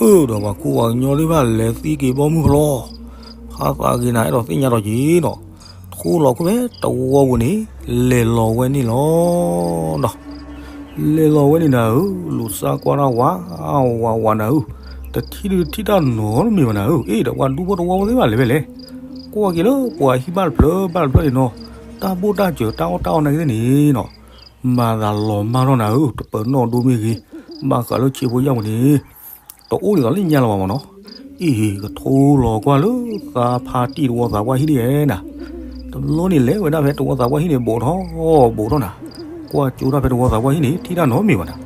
အၢ ဒီးပှၤခူပှၤကညီသ့ၣ်တဖၣ်လဲၤသံက့ၤဘီမုၢ်ဖျီ, ဖါသးဂ့ၤနၤအဲၣ်ဒိးသ့ၣ်ညါထီၣ်က့ၤနီၤ, ထိလီၤခိၣ်ဖဲတဝီပူၤန့ၣ် လဲၤလီၤဝဲန့ၣ်လီၤ. ဒီး လဲၤလီၤဝဲန့ၣ်နၤဧၢ, လူၤစါကွၢ်တၢ်ဝးဝးဝးနၤဧၢ, တထံၣ်ဒုတထံၣ်တၢ်နီတမံၤဘၣ်နၤဧၢ. အ့ ဒီးပှၤဒူဖိတဝီဖိသ့ၣ်တဖၣ်လဲၤဖဲလဲၣ်. ကွၢ်က့ၤလၢပှၤဟံၣ်ဘၣ်တဖျၢၣ်ဘၣ်တဖျၢၣ်န့ၣ်နီၤ, တၢ်ဘိၣ်တၢ်စၢၤတၢ်အီၣ်တၢ်အီနာ်က့သ့ၣ်န့ၣ်နီၤ, မၤသးလီၤမၢ်ထီၣ်နၤဧၢ, တပၢၤနီၣ်ဒိမ့ၢ်ဂ့ၤ, ဘၣ်ဃးလၢဆံးဖိယၢ်ပူၤန့ၣ် တအိၣ်ဒ်သိးလၢညါလၢၤဘၣ်မးနီၤ. အ့ ကထိလီၤကွၢ်လၢသးဖါတံၢ်တဝီသးပှၢ်ဟံၣ်ဒ်အံၤနၤ, တဘျီန့ၣ်လဲၤဝဲဒၣ်ဖဲတဝီသးပှၢ်ဟံၣ်န့ၣ် ဘူးထီၣ်ဘူးထီၣ်နၤ, ကွၢ်ကၠိတၢ်ဖဲတဝီသးပှၢ်ဟံၣ်န့ၣ် ထံၣ်တၢ်နီတမံၤဘၣ်နၤ.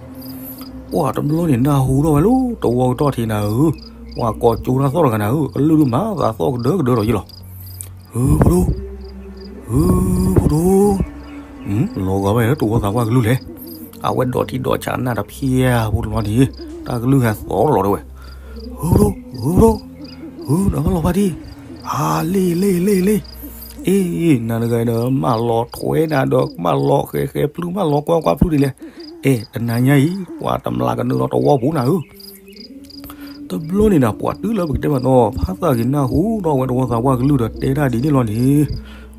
ပှၤတဘျီန့ၣ် နၢ်ဟူထီၣ်ဝဲလၢတဝီကတီၢ်ထံးနၤဧၢ, ပှၤကိးကၠိတၢ်သီၣ်တဂၤနၤဧၢ, ကလုၢ်ဒုးမၤသးသီၣ်ကဒၢကဒၢလီၤယ့ၢ်လီၤ. ဧၢ ဖိဒိၣ်, ဧၢ ဖိဒိၣ်, လီၤဂာ်ဘၣ်လၢတဝီသးပှၢ်ကလုၢ်လဲၣ်. အဝဲဒိးထံဒိးဆးနၢ်တဖျၢၣ်ဖိတဘျီန့ၣ်, တၢ်ကလုၢ်ဟဲသီၣ်လီၤတဲဝဲ, ဧၢ ဖိဒိၣ်, ဧၢ ဖိဒိၣ်, ဧၢ နဖးလီၤဖါတံၢ်, အါ လ့ၣ် လ့ၣ် လ့ၣ် လ့ၣ်, အ့ နၤတဂၤဒီး မၢလီၤထွဲနၤဒီး မၢလီၤဃဲၤဃဲၤဖျုး မၢလီၤကွၢ်ကွၢ်ဖျုးဒ်လဲၣ်. အဲ တနၤညါအံၤ ပှၤတမျးကနုာ်လီၤတဝီပူၤနၤဧၢ. တဘျီန့ၣ်နၤ ပှၤတုၤလၢပကတဲမးနီၤ ဖါသးဂ့ၤနၢ်ဟူထီၣ်ဝဲတဝီသးပှၢ်ကလုၢ်ဒီးတဲတၢ်ဒ်န့ၣ်လီၤန့ၣ်,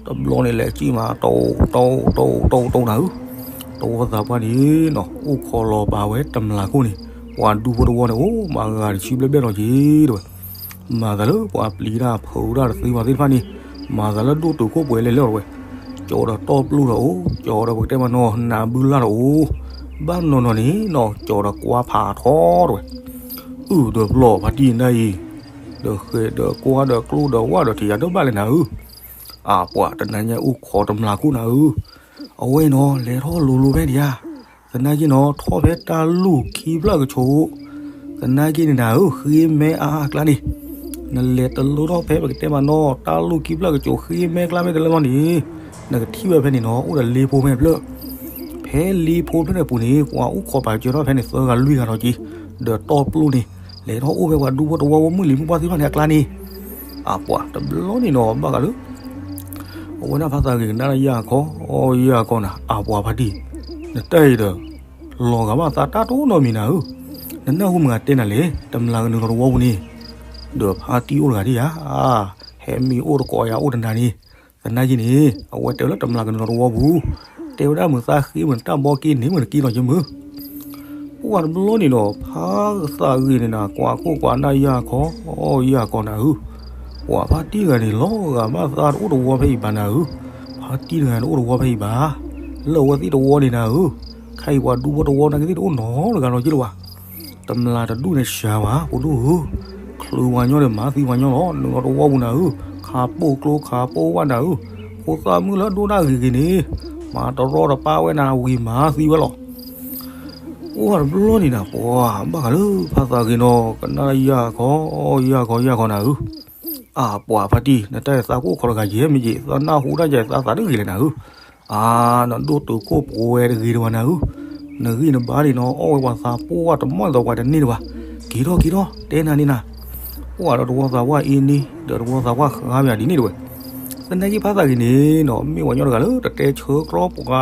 တဘျီန့ၣ်လဲၤစံၣ်မး တိ တိ တိ တိ တိ နၤဧၢ, တဝီသးပှၢ်န့ၣ်နီၤ အိၣ်ခိးလီၤပာ်ဝဲတမျးခိၣ်န့ၣ်, ပှၤဒူဖိတဝီန့ၣ် အိၣ်မးဂၤတဆံဘျဲၣ်ဘျဲၣ်လီၤက့ၤတဲဝဲ. မၤသးလၢပှၤပျံၤတၢ်ဖုးတၢ်တသ့မၤသ့ၣ်တဖၣ်န့ၣ်, မၤသးလၢဒိၣ်တုာ်ခိၣ်ပှဲၤလဲၤလဲၤလီၤတဲဝဲ. ကၠီဒီးတီၢ်ပျိၢ်ဒီးအိၣ်, ကၠီဒီးပကတဲမးနီၤ နးဘုလၢ်ဒီးအိၣ်, ဘၣ်နီၤနီၤန့ၣ်နီၤ ကၠီဒီးကွၢ်ဖးထီတဲဝဲ. အုၣ်ဒီးပျီၢ်ဖါတံၢ်နၤအံၤ, ဒီးဃဲၤဒီးကွၢ်ဒီးကျိၣ်ဒီးဝၣ်ဒီးထံၣ်ယၤဒိၣ်ဘၣ်လဲၣ်နၤဧၢ. အပှၤတနၤညါအိၣ်ခိးတမျးခိၣ်နၤဧၢ. အဝဲနီၤ လဲၤထီၣ်လိၤလိၤဖဲဒံးဧါ. သနာ်က့နီၤ ထီၣ်ဖဲတၢ်လူၢ်ခံဖျၢၣ်ကဆိး, သနာ်က့န့ၣ်နၤဧၢ ဃ့မဲအါအါအကျါန့ၣ်, နလဲၤတလိထီၣ်ဖဲပကတဲမးနီၤ တၢ်လူၢ်ခံဖျၢၣ်ကဆိး ဃ့မဲကျါဖဲတလၢလီၤန့ၣ်, နကထံၣ်ဝဲဖဲန့ၣ်နီၤ အိၣ်ဒီးလ့ဖိဖဲဖျၢၣ်. ဖဲလ့ဖိဖျၢၣ်န့ၣ်အပူၤန့ၣ် ပှၤအိၣ်ခိးပာ်စၢၤထီၣ်ဖဲန့ၣ် သၢဂၤလွံၢ်ဂၤဒီးက့ၤ, ဒီးတီၢ်ပျိၢ်န့ၣ် လဲၤထီၣ်အိၣ်ဖဲပှၤဒူဖိတဝီဖိမုၢ်လံၤမုၢ်ပှၢ်သ့ၣ်တဖၣ်န့ၣ်အကျါန့ၣ်. အပှၤတဘျီန့ၣ်နီၤ ဘၣ်ဃးလၢ အဝဲဒၣ်ဖါသးဂ့ၤကနၣ်ယၤခီ, ယၤခီနၤ အပှၤဖါတံၢ်, နတၢ်အံၤဒီး လီၤဂာ်ဘၣ်သးတၢ်တအိၣ်နီတမံၤနၤဧၢ. နနၢ်ဟူမတၤဂၤတဲနၤလဲၣ် တမျးကနုာ်လီၤတဝီပူၤန့ၣ်, ဒီးဖါတံၢ်အိၣ်တဂၤဒံးဧါ. ဟဲမ့ၢ်အိၣ်တကိးယၤအိၣ်တနၤန့ၣ်, သနာ်က့န့ၣ် အဝဲတဲဝဲလၢတမျးကနုာ်လီၤတဝီပူၤ, တဲဝဲဒၣ်မုၢ်သးဃ့မုၢ်တၢ်ဘီက့န့ၣ်မုၢ်တက့ၢ်လီၤက့မုၢ်. ပှၤတဘျီန့ၣ်ဒီး ဖါသးဂ့ၤန့ၣ်နၤ ကွၢ်ခိၣ်ကွၢ်နၢ်ယၤခီ, ယၤခီနၤဧၢ. ပှၤဖါတံၢ်တဂၤန့ၣ် လီၤဂာ်ဘၣ်သးတအိၣ်တဝီဖဲအံၤဘၣ်နၤဧၢ. ဖါတံၢ်တဂၤတအိၣ်တဝီဖဲအံၤဘၣ်. လၢအဝဲသ့ၣ်တဝီန့ၣ်နၤဧၢ, ခဲအံၤပှၤဒူဖိတဝီနာ်က့သ့ၣ်တအိၣ်နီတဂၤလီၤက့လၢၤဘၣ်. တမျးတဒူၣ်န့ၣ်စှၤဘၣ် ဖိဒိၣ်ဧၢ, ချုးပှၤညီဒီးမၤသံပှၤညီလီၤ နုာ်လီၤတဝီပူၤနၤဧၢ. ခးပိၢ်ကျိခးပိၢ်ဝၣ်နၤဧၢ, ဖိသၣ်မုၣ်လၢအဒိၣ်ဒၣ်ဂ့ၤဂ့ၤန့ၣ်, မၤတရီတပါဝဲနၤဝံၤမၤသံဝဲလီၤ. အိၣ်တဘျီန့ၣ်နၤ ပှၤဘၣ်ဃးလၢဖါသးဂ့ၤနီၤ ကနၣ်ယၤခီ, ယၤခီယၤခီနၤဧၢ. အပှၤဖါတံၢ် နတၢ်အံၤသးကအိၣ်ခိးတဂၤယဲၢ်မ့ၢ်က့ၤ သးနၢ်ဟူတၢ်ယဲၢ်သးသးတဂ့ၤလဲၣ်နၤဧၢ. အါ နဒိၣ်တုာ်ခိၣ်ပှဲၤတဂ့ၤတဝဲနၤဧၢ. နဂံၢ်နဘါန့ၣ်နီၤ အီၣ်ဝဲပှၤသးပှၢ်တမီၢ်ဒ်သိးပှၤတန့ၢ်ဒံးဘၣ်. က့ၤထီၣ်က့ၤထီၣ် တဲနၤန့ၣ်နၤ, ပှၤဒီးတဝီသးပှၢ်အံၤန့ၣ် ဒီးတဝီသးပှၢ်ဃါပယၤဒ်န့ၣ်တဝဲ. သနာ်က့ဖါသးဂ့ၤန့ၣ်နီၤ မ့ၢ်ပှၤညီတဂၤလၢတတဲဆၢကြီပှ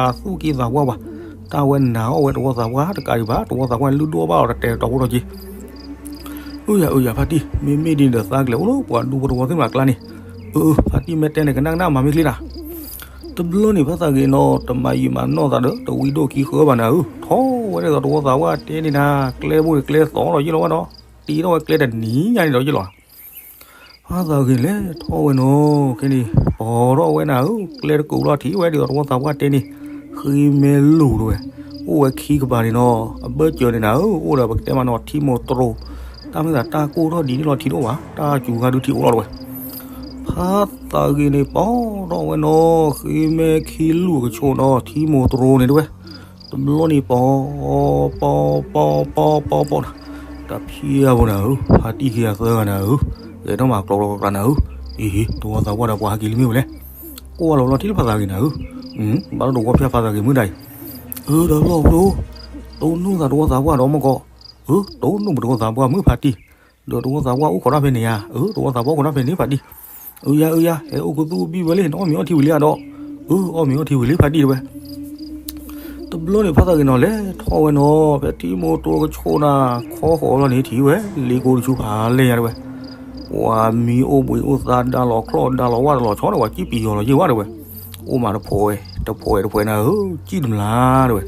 ၤသူၣ်က့သးပှၢ်ဘၣ်. တၢ်ဝဲနာ်အီၣ်ဝဲတဝီသးပှၢ်တကးဒံးဘၣ် တဝီသးပှၢ်လုၢ်ဒိၣ်ဘၣ်အီၤတတဲတီၤဖိထီၣ်က့ၤ. အုယၤအုယၤဖါတံၢ် မ့မ့ၢ်ဒ်န့ၣ်ဒီးသးကလဲၤအိၣ်လၢပှၤဒူဖိတဝီသ့ၣ်မးအကျါန့ၣ်. အၢ ဖါတံၢ်မ့ၢ်တဲန့ၣ် ကနၣ်ကနၣ်မၤမ့ၢ်ချ့နၤ. တဘျီန့ၣ်ဖါသးဂ့ၤနီၤ တမၤယံာ်မၤနီၢ်သးဒီး တဝံဒိၣ်ခံဃၢဘၣ်နၤဧၢ. ထီၣ်ဝဲဒ်သိးတဝီသးပှၢ်တဲန့ၣ်နၤ ကျဲဘိန့ၣ်ကျဲသီဒီးယ့ၢ်လီၤဝဲဒီး တ့ထီၣ်ဝဲကျဲတနံၤညါန့ၣ်ဒီးယ့ၢ်လီၤ. ဖါသးဂ့ၤလဲၤထီၣ်ဝဲနီၤ ခဲန့ၣ် ပိာ်ထီၣ်ဝဲနၤဧၢ ကျဲတကိးလီၤထံၣ်ဝဲဒ်သိးတဝီသးပှၢ်တဲန့ၣ် ဃ့မဲလိၤတဝဲ. အိၣ်ဝဲခံကပၤန့ၣ်နီၤ အဘၢၣ်စၢၤန့ၣ်နၤဧၢ အိၣ်ဒီးပကတဲမးနီၤ ထံမိၢ်တရိၤ တၢ်မ့ၢ်သးတၢ်ကိၢ်ထီၣ်ဒ်န့ၣ်လီၤထံတအိၣ်ဘၣ် တၢ်စူၤခါဒုးထံအိၣ်လီၤတဝဲ. ဖါသးဂ့ၤန့ၣ် ပိာ်ထီၣ်ဝဲနီၤ ဃ့မဲခံလူၢ်အကဆိးနီၤ ထံမိၢ်တရိၤန့ၣ်တဝဲ. တဘျီန့ၣ် ပိာ် ပိာ် ပိာ် ပိာ် ပိာ် ပိာ် တဖျၢၣ်ဖိနၤဧၢ ဖါတံၢ်ခံဂၤသၢဂၤနၤဧၢ ဂဲၤထီၣ်မးကျီကျီကျီနၤဧၢ. အ့ တဝီသးပှၢ်ဒီးပှၤဟဲက့ၤလံမ့ၢ်ဝဲလဲၣ်. ကိးဝဲလီၤလီၤထံလၢဖါသးဂ့ၤနၤဧၢ. ဘၣ်လီၤတဝီဖၠၣ်ဖါသးဂ့ၤမုၢ်ဒၣ်အံၤ. အၢ ဒီးလီၢ်ဖိ တိၢ်နီၣ်သးတဝီသးပှၢ်ဒီးမ့ၢ်ကီး. အၢ တိၢ်နီၣ်ပတဝီသးပှၢ်မုၢ်ဖါတံၢ် ဒီးတဝီသးပှၢ်အိၣ်ခိးတၢ်ဖဲန့ၣ်ဧါ. အၢ တဝီသးပှၢ်အိၣ်ခိးတၢ်ဖဲန့ၣ်ဖါတံၢ်. အုယၤ အုယၤ ဟဲအိၣ်ခူသူၣ်ဘံၣ်ဝဲလံ နအီၣ်မ့ၤအီထံဝံၤလံဧါဒီး. အၢ အီၣ်မ့ၤအီထံဝံၤလံဖါတံၢ်တဝဲ. တဘျီန့ၣ် ဖါသးဂ့ၤနီၤ လဲၤထီၣ်ဝဲနီၤ ဖဲထံမိၢ်တရိၤကဆိးနၤ ခီဃီၤလီၤန့ၣ် ထံၣ်ဝဲ လ့ကိတဆူဖးလဲၢ်ညါတဝဲ. ပှၤမံၤအိၣ်ဘှံးအိၣ်သါဒါလီၤချီၣ်ဒါလီၤဝၣ်တလီၤဆီဒီး ပှၤစံၣ်ပံၤယီၤလီၤယ့ၢ်ဝဲတဲဝဲ, အိၣ်မးတဖိးဝဲ, တဖိးဝဲတဖိးနၤဧၢ, စံၣ်တမျၢ်တဲဝဲ.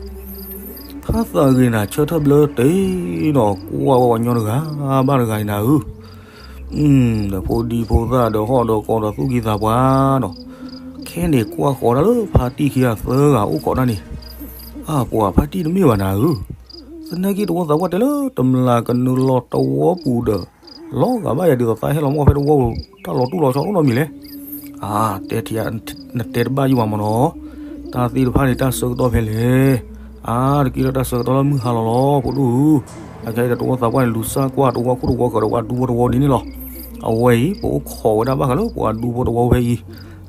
ဖါသးဂ့ၤနၤဆၢထၢၣ်ဘျၢတ့ၢ်နီၤ ကွၢ်ဝဲပှၤညီတဂၤဘၣ်တဂၤအံၤနၤဧၢ. ဒီးဖိဒံဖိသၣ်ဒီးဟီၣ်ဒီးကီဒီးသူၣ်ကံၢ်သးပှၢ်နီၤ, ခဲန့ၣ်ကွၢ်ဃီၤဒၣ်လၢဖါတံၢ်ခံဂၤသၢဂၤအိၣ်ခိးတၢ်န့ၣ်, အပှၤဖါတံၢ်တမ့ၢ်ဘၣ်နၤဧၢ. သနာ်က့တဝီသးပှၢ်တဲလၢတမျၢ်ကနုာ်လီၤတဝီပူၤဒီး လီၤဂာ်ဘၣ်ယၤဒ်သိးသးဟဲလီၤမီၢ်ဖဲတဝီပူၤ တၢ်လီၤတူၢ်လီၤဆီအိၣ်နီတမံၤလဲၣ်. အါ, တဲထံဧါ, နတဲတဘၣ်ယံၤဘၣ်မ့ၢ်နီၤ, တၢ်သ့ၣ်တဖၣ်န့ၣ် တၢ်ဆၢကတီၢ်ဖဲလဲၣ်. အါ, တက့ၢ်လၢတၢ်ဆၢကတီၢ်လၢမုၢ်ဟါလီၤလီၤ ဖိဒိၣ်ဧၢ. အခဲအံၤဒီးတဝီသးပှၢ်န့ၣ် လူၤစၢ်ကွၢ်တဝီခိၣ်တဝီဃၢၤဒီးပှၤဒူဖိတဝီဒ်န့ၣ်လီၤ. အဝဲအံၤ ပအိၣ်ခိးဝဲဒၣ်ဘၣ်ဃးလၢပှၤဒူဖိတဝီဖဲအံၤ,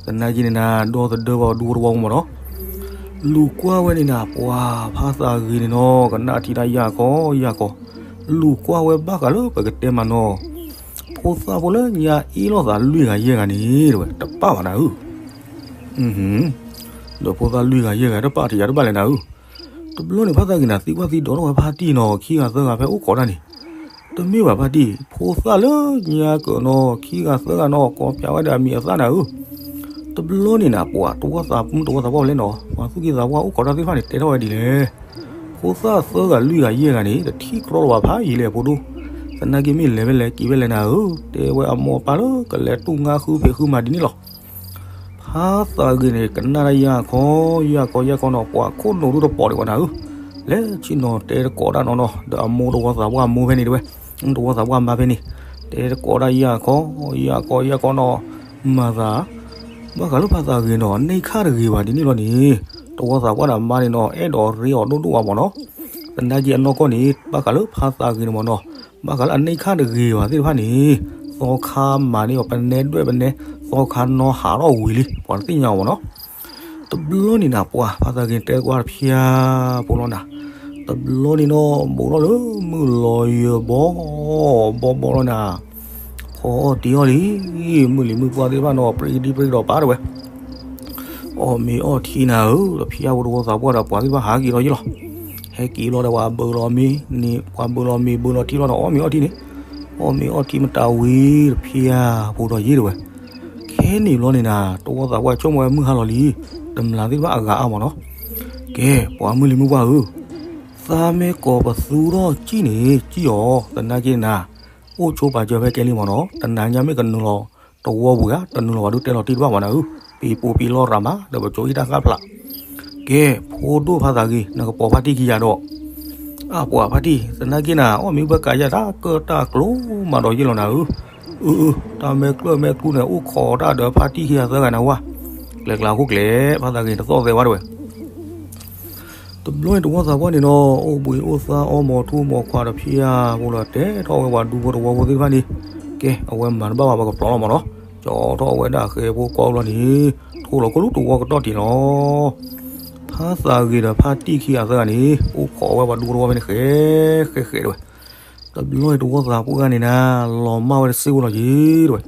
သနာ်က့န့ၣ်နၤ ဒီသဒၢပှၤဒူဖိတဝီမ့ၢ်နီၤ. လူၤကွၢ်ဝဲန့ၣ်နၤ ပှၤဖါသးဂ့ၤန့ၣ်နီၤ ကနၣ်ထံတၢ်ယၢ်ခီယၢ်ခီ, လူၤကွၢ်ဝဲဘၣ်ဃးလၢပကတဲမးနီၤ ဖိသၣ်ဖိလၢညါအ့ၣ်လိာ်သးလွံၢ်ဂၤယဲၢ်ဂၤန့ၣ် တဲဝဲ တပာ်ဘၣ်နၤဧၢ. ဒီးဖိသၣ်လွံၢ်ဂၤယဲၢ်ဂၤတပာ်ထံၣ်ယၤတဘၣ်လဲၣ်နၤဧၢ. တဘျီန့ၣ် ဖါသးဂ့ၤန့ၣ် သံကွၢ်သံဒိးထီၣ်ဝဲဖါတံၢ်နီၤ ခံဂၤသၢဂၤဖဲအိၣ်ခိးတၢ်န့ၣ်, တမ့ၢ်ဘၣ်ဖါတံၢ် ဖိသၣ်လၢညါကၢးနီၤ ခံဂၤသၢဂၤနီၤ ကိးပၠးဝဲဒီးအမံၤအသၣ်နၤဧၢ. တဘျီန့ၣ်နၤ ပှၤတဝီသးပှၢ် တဝီသးပှၢ်လဲၣ်နီၤ ပှၤသူၣ်ကံၢ်သးပှၢ်အိၣ်ခိးတၢ်သ့ၣ်တဖၣ်န့ၣ် တဲထီၣ်ဝဲဒ်လဲၣ်. ဖိသၣ်သၢဂၤလွံၢ်ဂၤယဲၢ်ဂၤန့ၣ် တထံၣ်ကြီလီၤဘၣ်ဖးယံာ်လဲၣ်ဖိဒိၣ်, သနာ်က့မ့ၢ်လဲၤဖဲလဲၣ်က့ၤဖဲလဲၣ်နၤဧၢ, တဲဝဲအမိၢ်အပၢ်လၢကလဲၤတူၢ်ငါဃုဖံးဃုမၤဒ်န့ၣ်လီၤ. ဖါသးဂ့ၤန့ၣ် ကနၣ်တၢ်ယၢ်ခီယၢ်ခီယၢ်ခီနီၤ ပှၤခိၣ်နူာ်ဒိၣ်တပိာ်ဒံးဘၣ်နၤဧၢ. လဲၤဆ့ၣ်နီၤတဲတကိးတၢ်နီၤနီၤ ဒီးအမိၢ်တဝီသးပှၢ်အမိၢ်ဖဲန့ၣ်တဲဝဲ, တဝီသးပှၢ်မါဖဲန့ၣ်, တဲတကိးတၢ်ယၢ်ခီယၢ်ခီယၢ်ခီနီၤ, မၤသး ဘၣ်ဃးလၢဖါသးဂ့ၤနီၤ အန့ၢ်ခၣ်တဂ့ၤဘၣ်ဒ်န့ၣ်လီၤန့ၣ်, တဝီသးပှၢ်ဒီးမါန့ၣ်နီၤ အဲၣ်ဒိးရ့အီၤဒိၣ်ဒိၣ်ဘၣ်မ့ၢ်နီၤ. သနာ်က့အနီၢ်ကီၢ်န့ၣ် ဘၣ်ဃးလၢဖါသးဂ့ၤန့ၣ်မ့ၢ်နီၤ ဘၣ်ဃးလၢအန့ၢ်ခၣ်တဂ့ၤဘၣ်သ့ၣ်တဖၣ်န့ၣ်, သီခါမၤန့ၢ်အီၤပနဲဒွဲၣ်ပနဲ, သီခါနီၢ်ဟးထီၣ်ဝံၤလံ ပှၤတသ့ၣ်ညါအီၤမ့ၢ်နီၤ. တဘျီန့ၣ်နၤ ပှၤဖါသးဂ့ၤတဲကွၢ်တဖျါဖိလီၤနၤ, တဘျီန့ၣ်နီၤ ဘူးထီၣ်လၢမုၢ်လီၤယၢၤဘီဘီဘီလီၤနၤ, ဖီအီၣ်တံၢ်အီၣ်လံ, မုၢ်လံၤမုၢ်ပှၢ်သ့ၣ်တဖၣ်နီၤ ပြံကဒံပြံကဒီးပာ်တဲဝဲ အီၣ်မ့ၤအီၣ်ထံနၤဧၢ, တဖျါဖိတဝီသးပှၢ်ဒီးပှၤသ့ၣ်တဖၣ်ဟးက့ၤလီၤယ့ၢ်လီၤ. ဟဲက့ၤလီၤဒီးပှၤဘၢလီၤမ့ၤန့ၣ် ပှၤဘၢလီၤမ့ၤဘၢလီၤထံလီၤဒီးအီၣ်မ့ၤအီၣ်ထံန့ၣ်, အီၣ်မ့ၤအီၣ်ထံမတၤဝံၤတဖျါဖိဒီးယ့ၢ်တဲဝဲ. ခဲန့ၣ်ဘျီန့ၣ်နၤ တဝီသးပှၢ်ဆိကမိၣ်ဝဲမုၢ်ဟါလီၤလံ, တမျၢ်သ့ၣ်တဖၣ်အဂၤအါမ့ၢ်နီၤ. ကဲ ပှၤမုၢ်လံၤမုၢ်ပှၢ်ဧၢ, သးမ့ၢ်ကိးပသူထီၣ်စံၣ်န့ၣ် စံၣ်အီၤ, သနာ်က့နၤ အိၣ်ဆိပာ်စၢၤဖဲကဲလံမ့ၢ်နီၤ, တနၤညါမ့ၢ်ကနုာ်လီၤတဝီပူၤဧါ, တနုာ်လီၤဘၣ်ဒုးတဲလီၤတံၢ်တဘၣ်ဘၣ်နၤဧၢ, ပံၤပူၤပံၤလီၤရၤမး ဒီးပကၠိအံၤတၢ်ဃၣ်ဖျး. ကဲ ဖိဒိၣ်ဖါသးဂ့ၤ နကပိာ်ဖါတံၢ်ခံဂၤဒီး, အပှၤဖါတံၢ် သနာ်က့နၤ အီၣ်မ့ၤဘၣ်ကးယၤတၢ်ကၢၣ်တၢ်ကျိၤမးဒီးယ့ၢ်လီၤနၤဧၢ, အၢ အၢ တၢ်မဲာ်ကျၢၢ်မဲာ်ကျူန့ၣ် အိၣ်ခိးတၢ်ဒီးဖါတံၢ်ခံဂၤသၢဂၤနၤဝဲ, ကျဲကျါအဃိကျဲ ဖါသးဂ့ၤတသီၣ်သဲဝဲတဲဝဲ တဘျီန့ၣ်တဝီသးပှၢ်န့ၣ်နီၤ အိၣ်ဘှံးအိၣ်သါအီၣ်မီၤထူမီၤခွါဒီးဖျါဖိလီၤ တဲထီၣ်ဝဲပှၤဒူဖိတဝီဖိသ့ၣ်တဖၣ်န့ၣ်, ကဲ အဝဲမၤတဘၣ်ဘၣ်ပကဖျိးလီၤမ့ၢ်နီၤ, ကၠီထီၣ်ဝဲဒၣ်ဃဲဖိကွၢ်လီၤန့ၣ်, ထိၣ်လီၤခိၣ်လူတဝီကတီၢ်တံၢ်လီၤ. ဖါသးဂ့ၤဒီးဖါတံၢ်ခံဂၤသၢဂၤန့ၣ် အိၣ်ခိးဝဲပှၤဒူဖိတဝီဖဲန့ၣ် ဃဲဃဲဃဲတဲဝဲ. တဘျီန့ၣ်တဝီသးပှၢ်န့ၣ်နၤ လီၤမၢ်ဝဲတစ့ဖိလီၤက့ၤတဲဝဲ.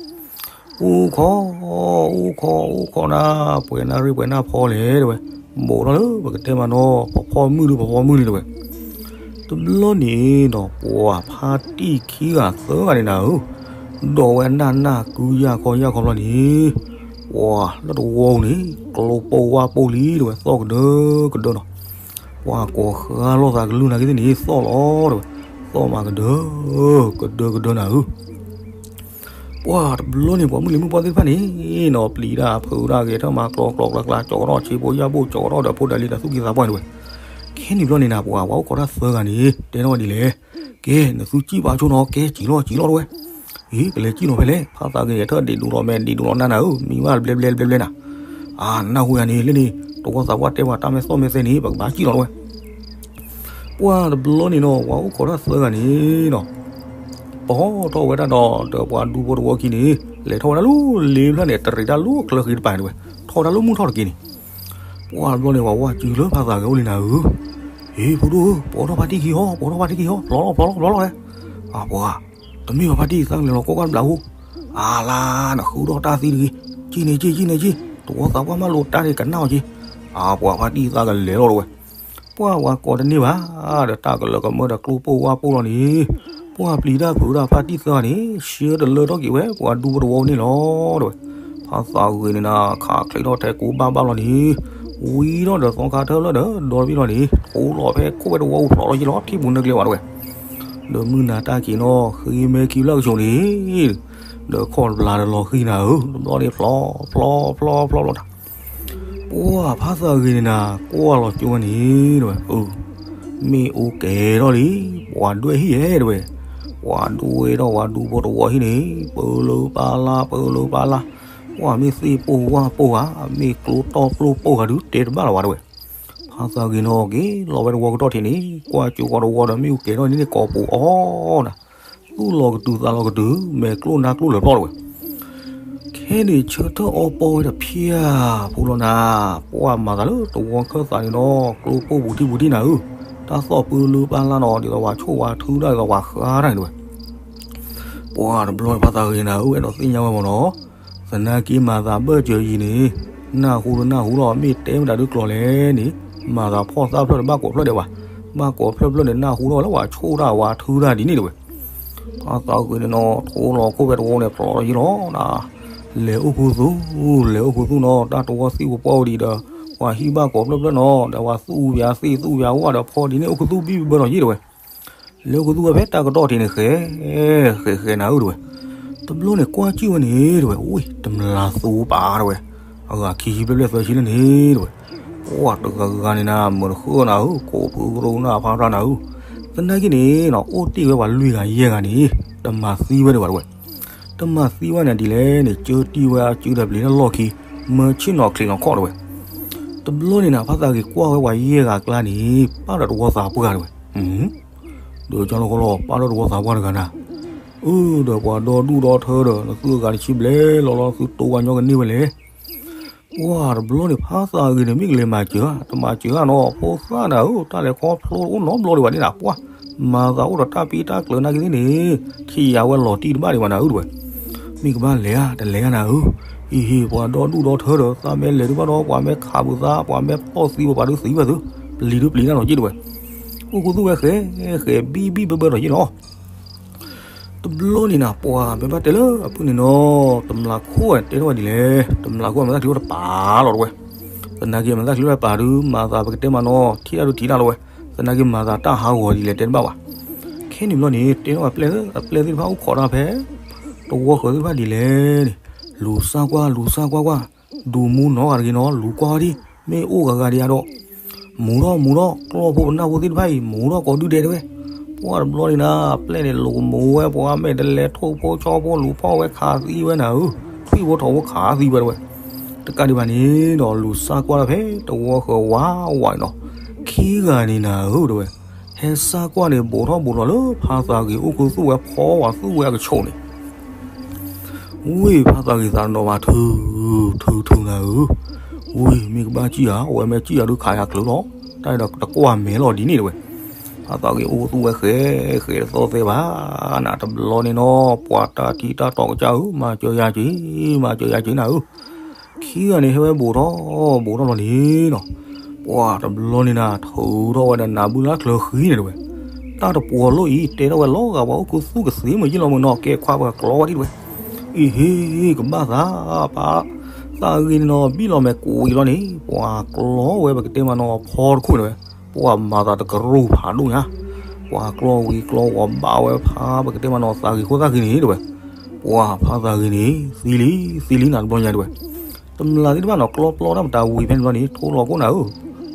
အိၣ်ခိး, အိၣ်ခိး အိၣ်ခိးနၤ, ပှဲၤနၢ်ရံၣ်ပှဲၤနၢ်ဖီလဲၣ်တဲဝဲ, ဘူးထီၣ်လၢပကတဲမးနီၤ ဖီဖီမုၢ်ဒုး ဖီဖီမုၢ်လံတဲဝဲ. တဘျီန့ၣ်ဒီး ပှၤဖါတံၢ်ခံဂၤသၢဂၤန့ၣ်နၤဧၢ, ဒီးဝဲနၢ်နၢ်ကုယၢ်ခီယၢ်ခီဘျီန့ၣ်, ပှၤလၢတဝီပူၤန့ၣ် ကျိပိၢ်ဝါပိၢ်လံတဲဝဲ သီၣ်ကဒၢကဒၢနီၤ. ပှၤကိးဃါလိာ်သးကလုၢ်နၤက့ၤသ့ၣ်န့ၣ် သီၣ်လီၤတဲဝဲ, သီၣ်မးကဒၢ ကဒၢကဒၢနၤဧၢ. ပှၤတဘျီန့ၣ် ပှၤမုၢ်လံၤမုၢ်ပှၢ်သ့ၣ်တဖၣ်န့ၣ်နီၤ ပျံၤတၢ်ဖုးတၢ်ဂဲၤထၢၣ်မၤကျီကျီကျါကျါ ကၠီၤကဒီးဆ့ဖိယာ်ဘိၣ် ကၠီၤကဒီးဒီးဖိဒၣ်လံဒီးသူၣ်ကံၢ်သးပှၢ်န့ၣ်ဝဲ. ခဲန့ၣ်ဘျီန့ၣ်နၤ ပှၤဝဲအိၣ်ခိးတၢ်သၢဂၤန့ၣ် တဲထီၣ်ဝဲဒ်လဲၣ်, ကဲ နသုစံၣ်ပာ်ဆိနီၤ ကဲစံၣ်လီၤစံၣ်လီၤတဲဝဲ. အ့ ကလဲၤစံၣ်လီၤဖဲလဲၣ် ဖါသးဂ့ၤထၢၣ်ဒံးဒူးလီၤမဲာ်ဒံးဒူးလီၤနၢ်နၤဧၢ မံဘၣ်တဘျဲဘျဲတဘျဲဘျဲနၤ. အါ နၢ်ဟူယၤန့ၣ် လၢန့ၣ် တဝီသးပှၢ်တဲပှၤတၢ်မဲာ်သီၣ်မဲာ်သဲန့ၣ် ပကဘၣ်စံၣ်လီၤတဲဝဲ. ပှၤတဘျီန့ၣ်နီၤ ပှၤအိၣ်ခိးတၢ်သၢဂၤန့ၣ်နီၤ ပဟီၣ်ထီၣ်ဝဲဒၣ်ဒီး ဒီးပှၤဒူဖိတဝီခံန့ၣ် လဲၤထီၣ်ဝဲဒၣ်လၢလ့ဖျၢၣ်န့ၣ် တရံးတၢ်လၢကျၢဃံတပၤန့ၣ်ဝဲ ထီၣ်တၢ်လၢမုၢ်ထီၣ်တက့ၢ်န့ၣ်. ပှၤတဘျီန့ၣ် ပှၤဝဲစံၣ်လၢဖါသးဂ့ၤအိၣ်လံနၤဧၢ. ဟ့ ဖိဒိၣ်ဧၢ ပိာ်ထီၣ်ဖါတံၢ်ခံဟီ ပိာ်ထီၣ်ဖါတံၢ်ခံဟီ ဖျီလီၤဖျီလီၤဖျီလီၤတဲ. အပှၤ တမ့ၢ်ဘၣ်ဖါတံၢ် သးကလဲၤလီၤကိးဂၤတဘျးဟူ. အလါ နဃုထီၣ်တၢ်သံတဂ့ၤ. စံၣ်န့ၣ်စံၣ် စံၣ်န့ၣ်စံၣ် တဝီသးပှၢ်မးလိာ်တၢ်န့ၣ်ကနၣ်အီၤက့ၤ. အပှၤဖါတံၢ်သးကလဲၤလီၤတဲဝဲ. ပှၤဝဲကိးတန့ၢ်ဘၣ် ဒီးတၢ်ကလၢကမၢဒီးကျိပိၢ်ဝါပိၢ်လီၤန့ၣ် ပှၢ်ပျံၤတၢ်ဖုးတၢ်ဖးတံၢ်သၢဂၤန့ၣ် ဆှၢတလၢထီၣ်က့ၤဝဲ ပှၤဒူဖိတဝီန့ၣ်လီၤ တဲဝဲ. ဖါသးဂ့ၤန့ၣ်နၤ ခးချံးထီၣ်ထဲကိးဘၣ်ဘၣ်လီၤန့ၣ်, ဝံၤထီၣ်ဒီးသီခါထၢၣ်လၢဒီး ဒီတဘ့ၣ်လီၤန့ၣ် ထိလီၤဖဲခိၣ်ဝဲတဝီအိၣ်ဖျိးလီၤယ့ၣ်လီၤ ထံၣ်ပူၤနၢကျဲဝဲ တဲဝဲ. ဒီးမုၢ်နၤတၢ်က့ၤနီၣ် ဃ့မဲခံဘျၢၣ်ကဆိးန့ၣ် ဒီးခီၣ်တဘျါဒီးလီၤဃံနၤဧၢ, တဘျီန့ၣ်ဖျိးဖျိးဖျိးဖျိးဖျိးတၢ် ပှၢ်ဖါသးဂ့ၤန့ၣ်နၤ ကွၢ်လီၤကၠိဝဲန့ၣ် တဲဝဲ, အၢ, မ့ၢ်အိၣ်ကဲထီၣ်လံ, ပှၤဒွဲၣ်ဟံၣ်ဧဲ တဲဝဲ. ပှၤဒွဲၣ်ထီၣ်ပှၤဒူဖိတဝီဟံၣ်န့ၣ် ပၢလၢပၢ်လၢ် ပၢလၢပၢ်လၢ်, ပှၢ်မ့ၢ်သ့ၣ်ပိၢ်ဝၢ်ပိၢ်ဧါ, မ့ၢ်ကျိတီၢ်ပျိၢ်ပိၢ်ဧါဒုးတဲတဘၣ်လၢၤဘၣ် တဲဝဲ. ဖါသးဂ့ၤနီၣ်က့ၤလီၤဝဲတဝီကတီၢ်ထံးန့ၣ် ကွၢ်ကၠိဃီတဝီဒီးမ့ၣ်အူကဲထီၣ်န့ၣ်န့ၣ် ကိးပူၤအီၣ်နၤ, သူၣ်လီၤကတုၤသးလီၤကတုၤ မဲာ်ကျိၣ်နါကျိၣ်လၢာ်ပျီၢ် တဲဝဲ. ခဲန့ၣ်ဆၢထၢၣ်အီပီဝဲတဖျၢၣ်ဖိလီၤနၤ, ပှၢ်မၤသးလၢတဝီခၢၣ်သးန့ၣ်ဒီး ကျိပိၢ်ပူၤထံပူၤထံနၤဧၢ, တၢ်သီၣ်ပၢလၢပၢ်လၢ်နီၤ ဒ်သိးပှၤဆိၣ်ပှၤထုတၢ်ဒ်သိးပှၤဃါတၢ်န့ၣ် တဲဝဲ. ပှၢ်တဘျီဖါသးဂ့ၤနၤဧၢ အဲၣ်ဒိးသ့ၣ်ညါဝဲမၢ်နီၤ, သနာ်က့မၤသးဘၢၣ်စၢၤယံၤန့ၣ် နၢ်ဟူလၢနၢ်ဟူလီၤ မ့ၢ်တဲမတၤဒုးကျိၤလဲၣ်န့ၣ်, မၤသးဖှီၣ်သၣ်ဖျၢၣ်ဒီးဘၣ်ကိးဖျၢၣ်ဒဲးဘၣ်, ဘၣ်ကိးဖျၢၣ်ဖျၢၣ်န့ၣ် နၢ်ဟူထီၣ်ဝဲလၢပှၤဆိၣ်တၢ်ပှၤထုတၢ်ဒ်န့ၣ် တဲဝဲ. ဖါသးဂ့ၤန့ၣ်နီၤ ထိလီၤခိၣ်ဖဲတဝီန့ၣ် ဖျိးလီၤယ့ၣ်လီၤနၤ, လဲၤအိၣ်ခူသူၣ် လဲၤအိၣ်ခူသူၣ်နီၤ တၢ်တဝီသံၣ်ဖိပှၢ်ဝဲဒံးဒီး ပှၤဟံၣ်ဘၣ်ကိးဖျၢၣ်ဖျၢၣ်နီၤ ဒီးပှၤသူၣ်ပၠးသ့ၣ်သူၣ်ပၠးဝၣ်ဒီးဖီဒ်န့ၣ် အိၣ်ခူသူၣ်ဘံၣ်ဘၢလီၤယ့ၣ် တဲဝဲ. လဲၤအိၣ်ခူသူၣ်ဝဲဖဲတၢ်ကတီၢ်ထံးန့ၣ် ဃဲ ဃဲဃဲနၤဧၢ တဲဝဲ. တဘျီန့ၣ်ကွၢ်ကၠံၣ်ဝဲန့ၣ် တဲဝဲ, အိၣ် တမျးသူပာ် တဲဝဲ, အဂၤခံဆံဘျဲၣ်ဘျဲၣ်သၢဆံလၢန့ၣ် တဲဝဲ. ပှၢ်တဂၤဂၤန့ၣ်နၤ မုာ်တဃၢနၤဧၢ, ကိးဖုကရူၢ်နၢ်ဖးတၢ်နၤဧၢ, သနာ်က့န့ၣ်နီၤ အိၣ်တ့ၢ်ဝဲပှၤလွံၢ်ဂၤယဲၢ်ဂၤန့ၣ် တမၤသံဝဲဒံးဘၣ် တဲဝဲ. တမၤသံဝဲန့ၣ်ဒ်လဲၣ်န့ၣ် ကၢတံၢ်ဝဲအစုဒီးပျံၤလၢလီၢ်ခံ မၢဆ့ၣ်နီၤချံးနီၤခီၣ် တဲဝဲ. တဘျီန့ၣ်နၤ ဖါသးဂ့ၤကွၢ်ဝဲပှၤယဲၢ်ဂၤအကျါန့ၣ် ပၣ်ဒီးတဝီသးပှၢ် တဲဝဲ. ဒီးကၠီလီၤဃီလီၤ ပၣ်ဒီးတဝီသးပှၢ်တဂၤနၤ, အၢ ဒီးပှၤဒီဒူၣ်ဒီထၢဒီး နသုအဂၤတဆံဘျဲၣ်လီၤလီၤ သုတိဝဲညီကန့ၢ်ဝဲလဲၣ်. ပှၢ်တဘျီန့ၣ် ဖါသးဂ့ၤန့ၣ် မ့ၢ်ကလဲၤမၤစၢၤဧါ, တမၤစၢၤဧါနီၤ ဖိသၣ်နၤဧၢ, တၢ်လဲၤခီဖျိအိၣ်နီတဘျီဒံးဘၣ်န့ၣ်နၤ ပှၢ် မၤသးအိၣ်ဒီးတၢ်ပံတၢ်ကျၢၤနာ်က့သ့ၣ်န့ၣ် ထံၣ်ယၤဝဲလီၤတံၢ်တဘၣ်ဒံးဘၣ်နၤဧၢ တဲဝဲ. မ့ၢ်ကဘၣ်လဲၤဧါ တလဲၤဧါနၤဧၢ, အံၤဟ့ၣ် ပှၤဒီဒူၣ်ဒီထၢဒီး သးမ့ၢ်လဲၤဒုးဘၣ်ဒီး ပှၤမ့ၢ်ခးပသး ပှၤမ့ၢ်ဖီၣ်သံပှၤ ပှၤဒုးသံဝဲသု, ပျံၤဒုးပျံၤနၤလီၤယ့ၣ် တဲဝဲ. အိၣ်ခူသူၣ်ဝဲဃဲ ဃဲဘံၣ်ဘံၣ်ဘၢဘၢလီၤယ့ၣ်လီၤ. တဘျီန့ၣ်နၤ ပှၢ်မ့ၢ်ဘၣ်တဲလၢအဖုၣ်န့ၣ်နီၤ တမျးခိၣ်တဲထီၣ်ဝဲဒ်လဲၣ်, တမျးခိၣ်မၤသးချံးဝဲတပာ်လီၤ တဲဝဲ. သနာ်က့မၤသးချံးဝဲတပာ်ဒုး မၤသးပကတဲမးနီၤ ထံၣ်တၢ်ဒုးထံၣ်တၢ်လီၤဝဲ, သနာ်က့မၤသးတၢ်ဟးဂီၤဒ်လဲၣ်တဲတဘၣ်ဘၣ်. ခဲန့ၣ်ဘျီန့ၣ် တဲထီၣ်ဝဲပျဲၢ်သ့ၣ်တဖၣ်အိၣ်ခိးတၢ်ဖဲ တဝီဃၢၤသ့ၣ်တဖၣ်ဒ်လဲၣ်န့ၣ်, လူၤစၢ်ကွၢ် လူၤစၢ်ကွၢ်ကွၢ်, ဒူမူနီဂၤတဂ့ၤနီၤ လူၤကွၢ်ဝဲဒံး မ့ၢ်အိၣ်ဂၤဂၤဒံးဧါဒီး မူၤထီၣ်မူၤထီၣ် ကျီၢ်ဖိပနၢ်ဖိသ့ၣ်တဖၣ်အံၤ မူၤထီၣ်ကိးဒုဒဲးတဲဝဲ. ပှၢ်တဘျီန့ၣ်နၤ ပျဲၢ်န့ၣ်လူၤကမူၤဝဲ ပှၤမ့ၢ်တလဲၤထိၣ်ဖိဆီဖိလူၤဖီၣ်ဝဲခးသံဝဲနၤဧၢ, ထွံၣ်ဖိထိးဖိခးသံဝဲတဲဝဲ. တကးဒံးဘၣ်န့ၣ်ဒီး လူၤစၢ်ကွၢ်တၢ်ဖဲတဝီဃၢၤဝးဝးန့ၣ်နီၤ, ခံဂၤန့ၣ်နၤဧၢ တဲဝဲ, ဟဲစၢ်ကွၢ်န့ၣ် ဘူးထီၣ်ဘူးထီၣ်လၢဖါသးဂ့ၤအိၣ်ခူသူၣ်ဝဲဖီဝဲသူၣ်ဝဲအကဆိးန့ၣ် ဝံၤဖါသးဂ့ၤသးတနီၤဘၣ်ထုး ထုးထုးနၤဧၢ, ဝံၤမ့ၢ်ကဘၣ်စံၣ်ဧါ အဝဲမ့ၢ်စံၣ်ဧါဒုးခးယၤချုးလီၤ, တၢ်ဒီးတကွၢ်မဲာ်လီၤဒ်န့ၣ်တဲဝဲ. ဖါသးဂ့ၤအိၣ်ခူသူၣ်ဝဲဃဲ ဃဲတသီၣ်သဲဘၣ်, နတဘျီန့ၣ်နီၤ ပှၤတၢ်ထံတၢ်တီကစၢ်ဧၢ မၤစၢၤယၤက့ၤ မၤစၢၤယၤက့ၤနၤဧၢ ခံဂၤန့ၣ်ဟဲဝဲဘူးထီၣ်ဘူးထီၣ်လီၤန့ၣ်နီၤ, ပှၢ်တဘျီန့ၣ်နၤ ထုးထီၣ်ဝဲဒီးနးဘုလၢချၢဃံန့ၣ်တဲဝဲ. တၢ်တပှီၤလိၣ်အံၤ တဲထီၣ်ဝဲလီၤဂာ်ပှၤအိၣ်ခူသူၣ်ကသ့မုၢ်ယ့ၢ်လီၤမုၢ်နီၤ ကဲခွါပှၤကျီဝဲဒံးတဲဝဲ. အံၤဟ့ၣ် ကဘၣ်သး ဖါသးဂ့ၤန့ၣ်နီၤ ဘံၣ်လီၤမဲာ်ကွံာ်လီၤန့ၣ် ပှၤကျီဝဲပကတဲမးနီၤဖီတခိၣ်န့ၣ်ဝဲ, ပှၢ်မၤသးတကရူၢ်ဖးဒိၣ်ညါ, ပှၤကျီဝံၤကျီဝီၤဘၣ်ဝဲဖါပကတဲမးနီၤသးဂ့ၤခိၣ်သၣ်ဂ့ၤန့ၣ်တဲဝဲ. ပှၢ်ဖါသးဂ့ၤန့ၣ် သံလံ သံလံနၤတဘျီညါတဲဝဲ. တမျးသ့ၣ်တဖၣ်နီၤ ကျီပျီတၢ်မတၤဝံၤဖဲန့ၣ်ဘျီန့ၣ် ထိလီၤခိၣ်နၤဧၢ,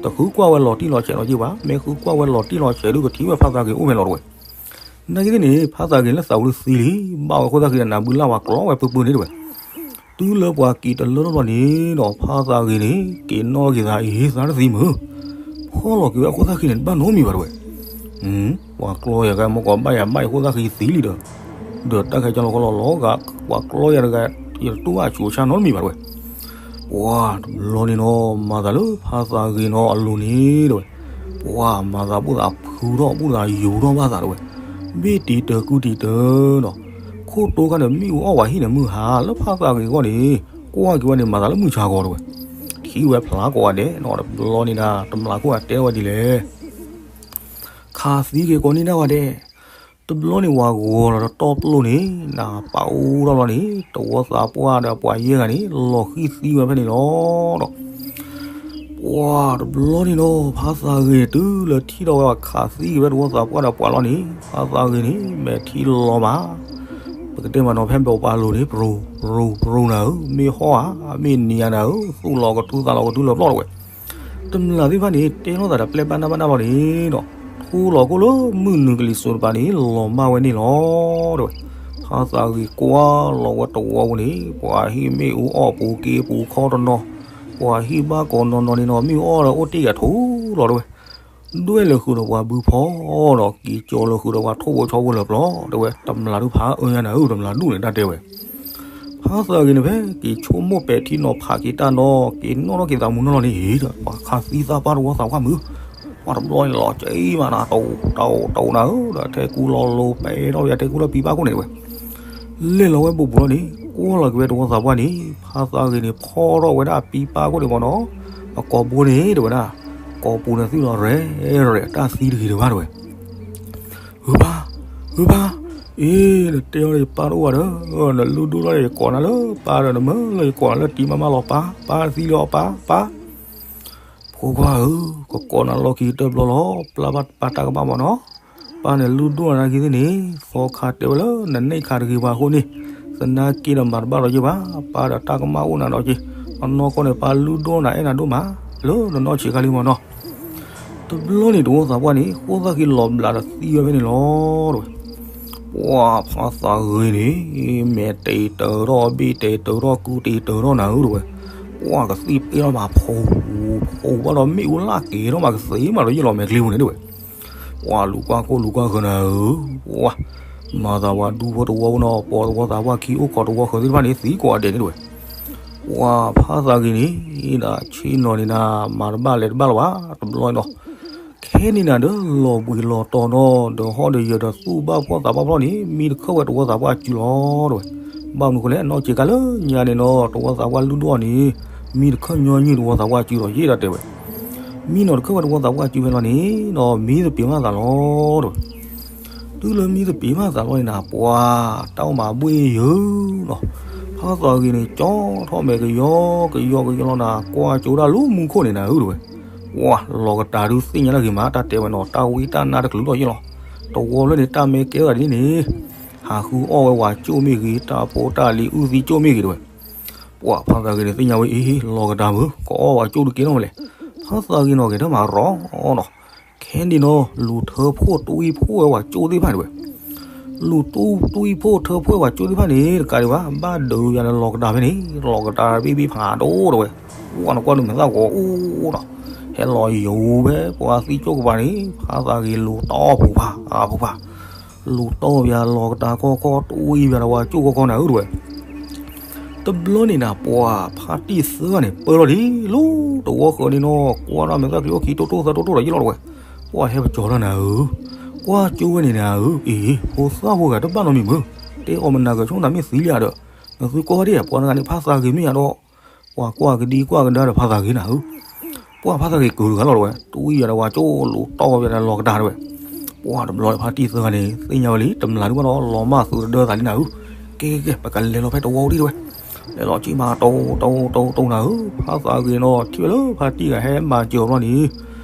တဃုကွၢ်ဝဲလီၤတံၢ်လီၤဆဲးလီၤယ့ၢ်ဘၣ်, မ့ၢ်ဃုကွၢ်ဝဲလီၤတံၢ်လီၤဆဲးဒုးကထံၣ်ဝဲဖါသးဂ့ၤအိၣ်ဖဲလီၤတဲဝဲ. နာ်က့သ့ၣ်န့ၣ် ဖါသးဂ့ၤလၢသးဝံၤဒုးသံလံ, ဘၣ်ဝဲခိၣ်သၣ်ဂ့ၤဒီးနးဘုလၢ်ဝၤကျီဝဲပၢပၢန့ၣ်တဲဝဲ. တုၤလၢပှၤက့ၤတလၢထီၣ်ဘျီန့ၣ်ဒီး ဖါသးဂ့ၤန့ၣ် က့ၤနီၣ်က့ၤသးအံၤ သးတသံမုၢ်, ဖီၣ်လီၤက့ၤဝဲအခိၣ်သၣ်ဃံန့ၣ် တဘၣ်နီတမံၤဘၣ်တဲဝဲ. ပှၤကျီယၤဂၤ မ့ၢ်ကီးဘၣ်ယၤဘၣ်ယၤခိၣ်သၣ်ဃံသံလံဒီး, ဒီးတၢ်ခဲကၠီလီၤခီလီၤလီၤဂာ် ပှၤကျီယၤတဂၤ ယတတူၢ်ဘၣ်အဆူးအဆါနီတမံၤဘၣ်တဲဝဲ. ပှၢ်တဘျီန့ၣ်နီၤ မၤသးလၢဖါသးဂ့ၤနီၤအလိၤန့ၣ်တဲဝဲ, ပှၢ်မၤသးဘူၣ်သးဖုထီၣ်ဘူၣ်သးယူၤထီၣ်ဘၣ်သးတဲဝဲ, ဘ့ၣ်တံၤတၢၤကုတံၤတၢၤနီၤ, ခိၣ်တိခါန့ၣ် မ့ၣ်အူအီၣ်ဝဲဟံၣ်န့ၣ် မုၢ်ဟါလၢဖါသးဂ့ၤအဂီၢ်န့ၣ် ကွၢ်က့ၤဝဲန့ၣ် မၤသးလၢမုၢ်ဆါဂီၤတဲဝဲ, ထံၣ်ဝဲဖျါကိးဂၤဒဲးနီၤ တဘျီန့ၣ်ဒၣ် တမျးခိၣ်အတဲဝဲဒ်လဲၣ် ခးသံက့ၤကိးနံၣ်ဒၣ်ဝဲဒဲး, တဘျီန့ၣ်ဝၤဂီၤဒီးတီပျိန့ၣ် နပာ်အိၣ်ထီၣ်လီၤန့ၣ် တဝီသးပှၢ်ဒီးပှၤယဲၢ်ဂၤန့ၣ် လီၤဃံၤသံဝဲဖဲန့ၣ်လီၤဒီး ပှၤတဘျီန့ၣ်ဒီး ဖါသးဂ့ၤန့ၣ် တုၤလၢထံၣ်ထီၣ်ဝဲခးသံက့ၤဝဲတဝီသးပှၢ်ဒီးပှၤလီၤန့ၣ် ဖါသးဂ့ၤန့ၣ် မဲာ်ထံလီၤမး ပကတဲမးနီၤ ဖဲဘီပာ်လိၤန့ၣ် ပြူပြူနၤဧၢ မ့ၢ်ဟီၣ်ဧါ မ့ၢ်နံၤဧါနၤဧၢ သူၣ်လီၤကထူသးလီၤကထူလၢပျီၢ်တဝဲ တမျၢ်သ့ၣ်တဖၣ်န့ၣ် တဲထီၣ်သးဒီးပျဲၢ်ဘၣ်နၢ်ဘၣ်နၢ်လီၤန့ၣ်ဒီး ထူလီၤကိၣ်လၢမုၢ်နုာ်ကလံၤစိးတပၤန့ၣ် လီၤမၢ်ဝဲန့ၣ်လီၤတဝဲ ဖါသးဂ့ၤကွၢ်လီၤဝဲတဝီပူၤန့ၣ် ပှၤဟံၣ်မ့ၣ်အူအီၣ်ပူၤက့ၤပူၤခီတနီၤ ပှၤဟံၣ်ဘၣ်ကိးနီၢ်နီၢ်န့ၣ်နီၤ မ့ၣ်အူအီၣ်ဒီးအိၣ်တ့ၢ်ယၤထူလီၤတဝဲ ဒွဲၣ်လၢဃုာ်ဒီးပှၤဘုဖီဒီး က့ၤကၠီလၢဃုာ်ဒီးပှၤထိၣ်ဖိဆီဖိလၢပျီၢ်တဝဲ တမျၢ်ဒုးဖးအၢညါနၤဧၢ တမျၢ်ဒူၣ်န့ၣ်တၢ်တဲဝဲ ဖါသးဂ့ၤန့ၣ်ဖဲ က့ၤဆိကမိၣ်ပဲာ်ထံနီၤဖးက့ၤတၢ်နီၤ က့ၤနီၣ်ထီၣ်က့ၤသးမုာ်နီၢ်လီၤန့ၣ် ပှၤခးသံသးပှၢ်တဝီသးပှၢ်မုာ် ပှၤတဘျီန့ၣ်လီၤကၠံမးနၤ တအိၣ်တအိၣ်တအိၣ်နၤဧၢ ဒီးထဲကူလီၤလိၤပဲာ်ထီၣ်ဝဲထဲကူလၢပံပၢ်ခိၣ်န့ၣ်တဝဲ လဲၤလီၤဝဲဘူးဘူးလီၤန့ၣ် ကွၢ်လီၤက့ၤဝဲတဝီသးပှၢ်န့ၣ် ဖါသးဂ့ၤန့ၣ် ဖီထီၣ်ဝဲဒၣ်ပံပၢ်ခိၣ်န့ၣ်မ့ၢ်နီၤ အကိာ်ဘိန့ၣ်တဝဲဒၣ် ကိာ်ပူၤန့ၣ်သ့ၣ်လီၤရဲၣ်ရဲၣ် တၢ်သံတဂ့ၤတဘၣ်တဝဲ ဂုၤပၢ်, ဂုၤပၢ်, အ့ နတဲအီၤဒီးယပၢ်တအိၣ်ဘၣ်ဒီး နလုၢ်ဒိၣ်ထီၣ်ဒီးယကိးနၤလၢပၢ်ဒီး နမၢလၢယကိးနၤလၢတံၤမးမးလီၤ ပၢ်, ပၢ်သံလံအီၤ ပၢ်, ပၢ်, ဖိခွါဧၢ, ကကိးနၤလီၢ်ခံတဘျီလီၤ ပျၢ်ဘၣ်ပၢ်တၢ်ကမၣ်မ့ၢ်နီၤ, ပၢ်န့ၣ်လုၢ်ဒိၣ်နၤနာ်က့သ့ၣ်န့ၣ် သီခါတဲဝဲလၢနန့ၢ်ခးတဂ့ၤပှၤအဃိန့ၣ် သနာ်က့ဒီးမၤတဘၣ်ဒီးယ့ၢ်ဘၣ်, ပၢ်ဒီးတၢ်ကမၣ်အိၣ်နၤဒီးက့ၤ, အနီၢ်ကီၢ်န့ၣ် ပၢ်လုၢ်ဒိၣ်နၤအဲၣ်နၤဒိၣ်မး, လၢနနီၢ်ဆံးခါလံမ့ၢ်နီၤ တဘျီန့ၣ်တဝီသးပှၢ်န့ၣ် ဃိသၣ်ဃံလီၤဘျးဒီးသံဝဲဖဲန့ၣ်လီၤတဝဲ, ပှၢ်ဖးသးဂ့ၤန့ၣ် မဲာ်တဲာ်တၢၤထီၣ် ဘ့ၣ်တဲာ်တၢၤထီၣ် ကူတဲာ်တၢၤထီၣ်နၤဧၢတဝဲ, ပှၢ်ကသံၣ်ပ့ၣ်ထီၣ်မးဖှူ ဖှူဘၣ်ဒီးမ့ၣ်အူလၢက့ၤထီၣ်မးကသ့မးဒီးယ့ၢ်လီၤမဲာ်ချံပူၤန့ၣ်တဝဲ, ပှၢ်လူၤကွၢ်ခိၣ်လူၤကွၢ်ဃၢၤနၤဧၢ, ပှၢ် မၤသးပှၤဒူဖိတဝီဖိနီၤ ပိာ်တဝီသးပှၢ်ခံအိၣ်ခိးတဝီဃၢၤသ့ၣ်တဖၣ်န့ၣ် သံကိးဂၤဒဲးန့ၣ်တဝဲ, ပှၢ်ဖးသးဂ့ၤန့ၣ် ဒ်ဆ့ၣ်နီၤန့ၣ်နၤ မၤတဘၣ်လဲၤတဘၣ်လၢၤဘၣ် တဘျီန့ၣ်နီၤ ခဲန့ၣ်နၤဒီးလီၤဘှံးလီၤတီၤနီၤ ဒီးဟီၣ်ဒီးယၢၤဒီးသူၣ်ဘၣ်ဖှီၣ်သးဘၣ်ဖှီၣ်န့ၣ် မံတခၢၣ်ဝဲတဝီသးပှၢ်စုလီၤတဝဲ, ဘၣ်မနုၤဃိလဲၣ် နီၢ်ဆံးခါလၢညါန့ၣ်နီၤ တဝီသးပှၢ်လုၢ်ဒိၣ်အီၤန့ၣ် မံတခၢၣ်ညီနုၢ်တဝီသးပှၢ်စုဒီးယ့ၢ်ဒီးတဲဝဲ, မံနီၤတခၢၣ်ဝဲတဝီသးပှၢ်စုဖဲလီၤန့ၣ်နီၤ မံသပ့ၤမးသးလီၤတဝဲ တုၤလၢမံသပ့ၤမးသးလီၤန့ၣ်နၤ ပှၢ် တၢ်အိၣ်မးဘှ့ၣ်ယၢၤနီၤ, ဖးသးဂ့ၤန့ၣ် ကၠီထီၣ်မဲာ်ကယီကယီကယီလီၤနၤ ကွၢ်ကၠိဒၣ်လၢမူခိၣ်န့ၣ်နၤဧၢတဝဲ, ပှၢ် လီၤကတၤဒုးသ့ၣ်ညါတၢ်ဂ့ၤမး တၢ်တဲဝဲနီၤ တၢ်ဝံတၢ်နါတကလုာ်ထီၣ်ယ့ၢ်လီၤ, တဝီလၢန့ၣ် တၢ်မ့ၢ်ကဲထီၣ်သးဒ်န့ၣ်န့ၣ် ဟးဃုအီၣ်ဝဲဝၤကၠိၣ်မ့ၢ်ဂ့ၤ တၢ်ဖိတၢ်လံၤအုၣ်သံကၠိၣ်မ့ၢ်ဂ့ၤတဝဲ, ပှၢ် ဖးသးဂ့ၤန့ၣ် သ့ၣ်ညါဝဲအံၤ လီၤကတၤမုာ် ကအီၣ်ဝဲကၠိၣ်ဒုးကဲထီၣ်မလဲၣ်, ဖးသးဂ့ၤနီၤ ကဲထီၣ်မးရီနီၤ ခဲန့ၣ်နီၤ လူၤထၢဖှိၣ်တွံဖှိၣ်ဝဲဝၤကၠိၣ်သ့ၣ်တဖၣ်တဝဲ, လူၤတူၢ်တွံဖှိၣ်ထၢဖှိၣ်ဝဲဝၤကၠိၣ်သ့ၣ်တဖၣ်န့ၣ် တကးဒံးဘၣ် ဘၣ်ဒုးယၤန့ၣ်လီၤကတၤဖဲန့ၣ် လီၤကတၤဘ့ၣ်ဘ့ၣ်ဖးဒိၣ်တဝဲ, ပှၢ် နကွၢ်ဒုးမဲာ်သၣ်ဂီၤအိၣ်နီၤ, ဟဲလီၤယိၤဝဲ ပှၤသံကၠိၣ်ကပၤန့ၣ် ဖးသးဂ့ၤလူၤတီၢ်ပူၤဖး အပူၤဖး လူၤတီၢ်ယၤလီၤကတၤခီခီ တွံယၤဒီးဝၤကၠိၣ်ခီခီနၤဧၢတဝဲ တဘျီန့ၣ်နၤ ပှၢ်ဖါတံၢ်သၢဂၤန့ၣ် ပၢၢ်လီၤဒ်လီၤ တဝီဃၢၤန့ၣ်နီၤ ကွၢ်ဒၣ်မဲာ်သၣ်ချံအိၣ်ခံတိၢ်တိၢ်သၢတိၢ်တိၢ်ဒီးယ့ၢ်လီၤတဝဲ, ပှၢ်ဟဲပကၠီၤတၢ်နၤဧၢ, ကွၢ်ကၠိဝဲန့ၣ်နၤဧၢ, အ့ ဖိသၣ်ဖိဂၤတဘၣ်နီတမံၤမုၢ်, တဲအီၤမနၤဂၤဆိနၤမ့ၢ်သံလံဧါဒီး, နသုကွၢ်ဝဲဒၣ် ပှၤတဂၤန့ၣ် ဖါသးဂ့ၤမ့ၢ်ယၤဒီး ပှၤကွၢ်ကဒံကွၢ်ကဒါဒီးဖါသးဂ့ၤနၤဧၢ, ပှၢ်ဖါသးဂ့ၤကၢၤတဂၤလီၤတဝဲ, တွံယၤဒီးဝၤကၠိၣ်လူၤတီၢ်ယၤဒီးလီၤကတၤတဝဲ ပှၢ်တဘျီဖါတံၢ်သၢဂၤန့ၣ် သ့ၣ်ညါဝဲလံ တမျၢ်ဒုးဘၣ်နီၤ လီၤမၢ်သုးတဒၢသးလံနၤဧၢ, ကဲကဲကဲ ပကလဲၤလီၤဖဲတဝီအိၣ်ဒံးတဝဲ, လဲၤလီၤဆံးမး တိတိတိတိနၤဧၢ, ဖါသးဂ့ၤနီၤ ထံၣ်ဝဲလၢဖါတံၢ်ဂၤဟဲမၤစၢၤအီၤဘျီန့ၣ်,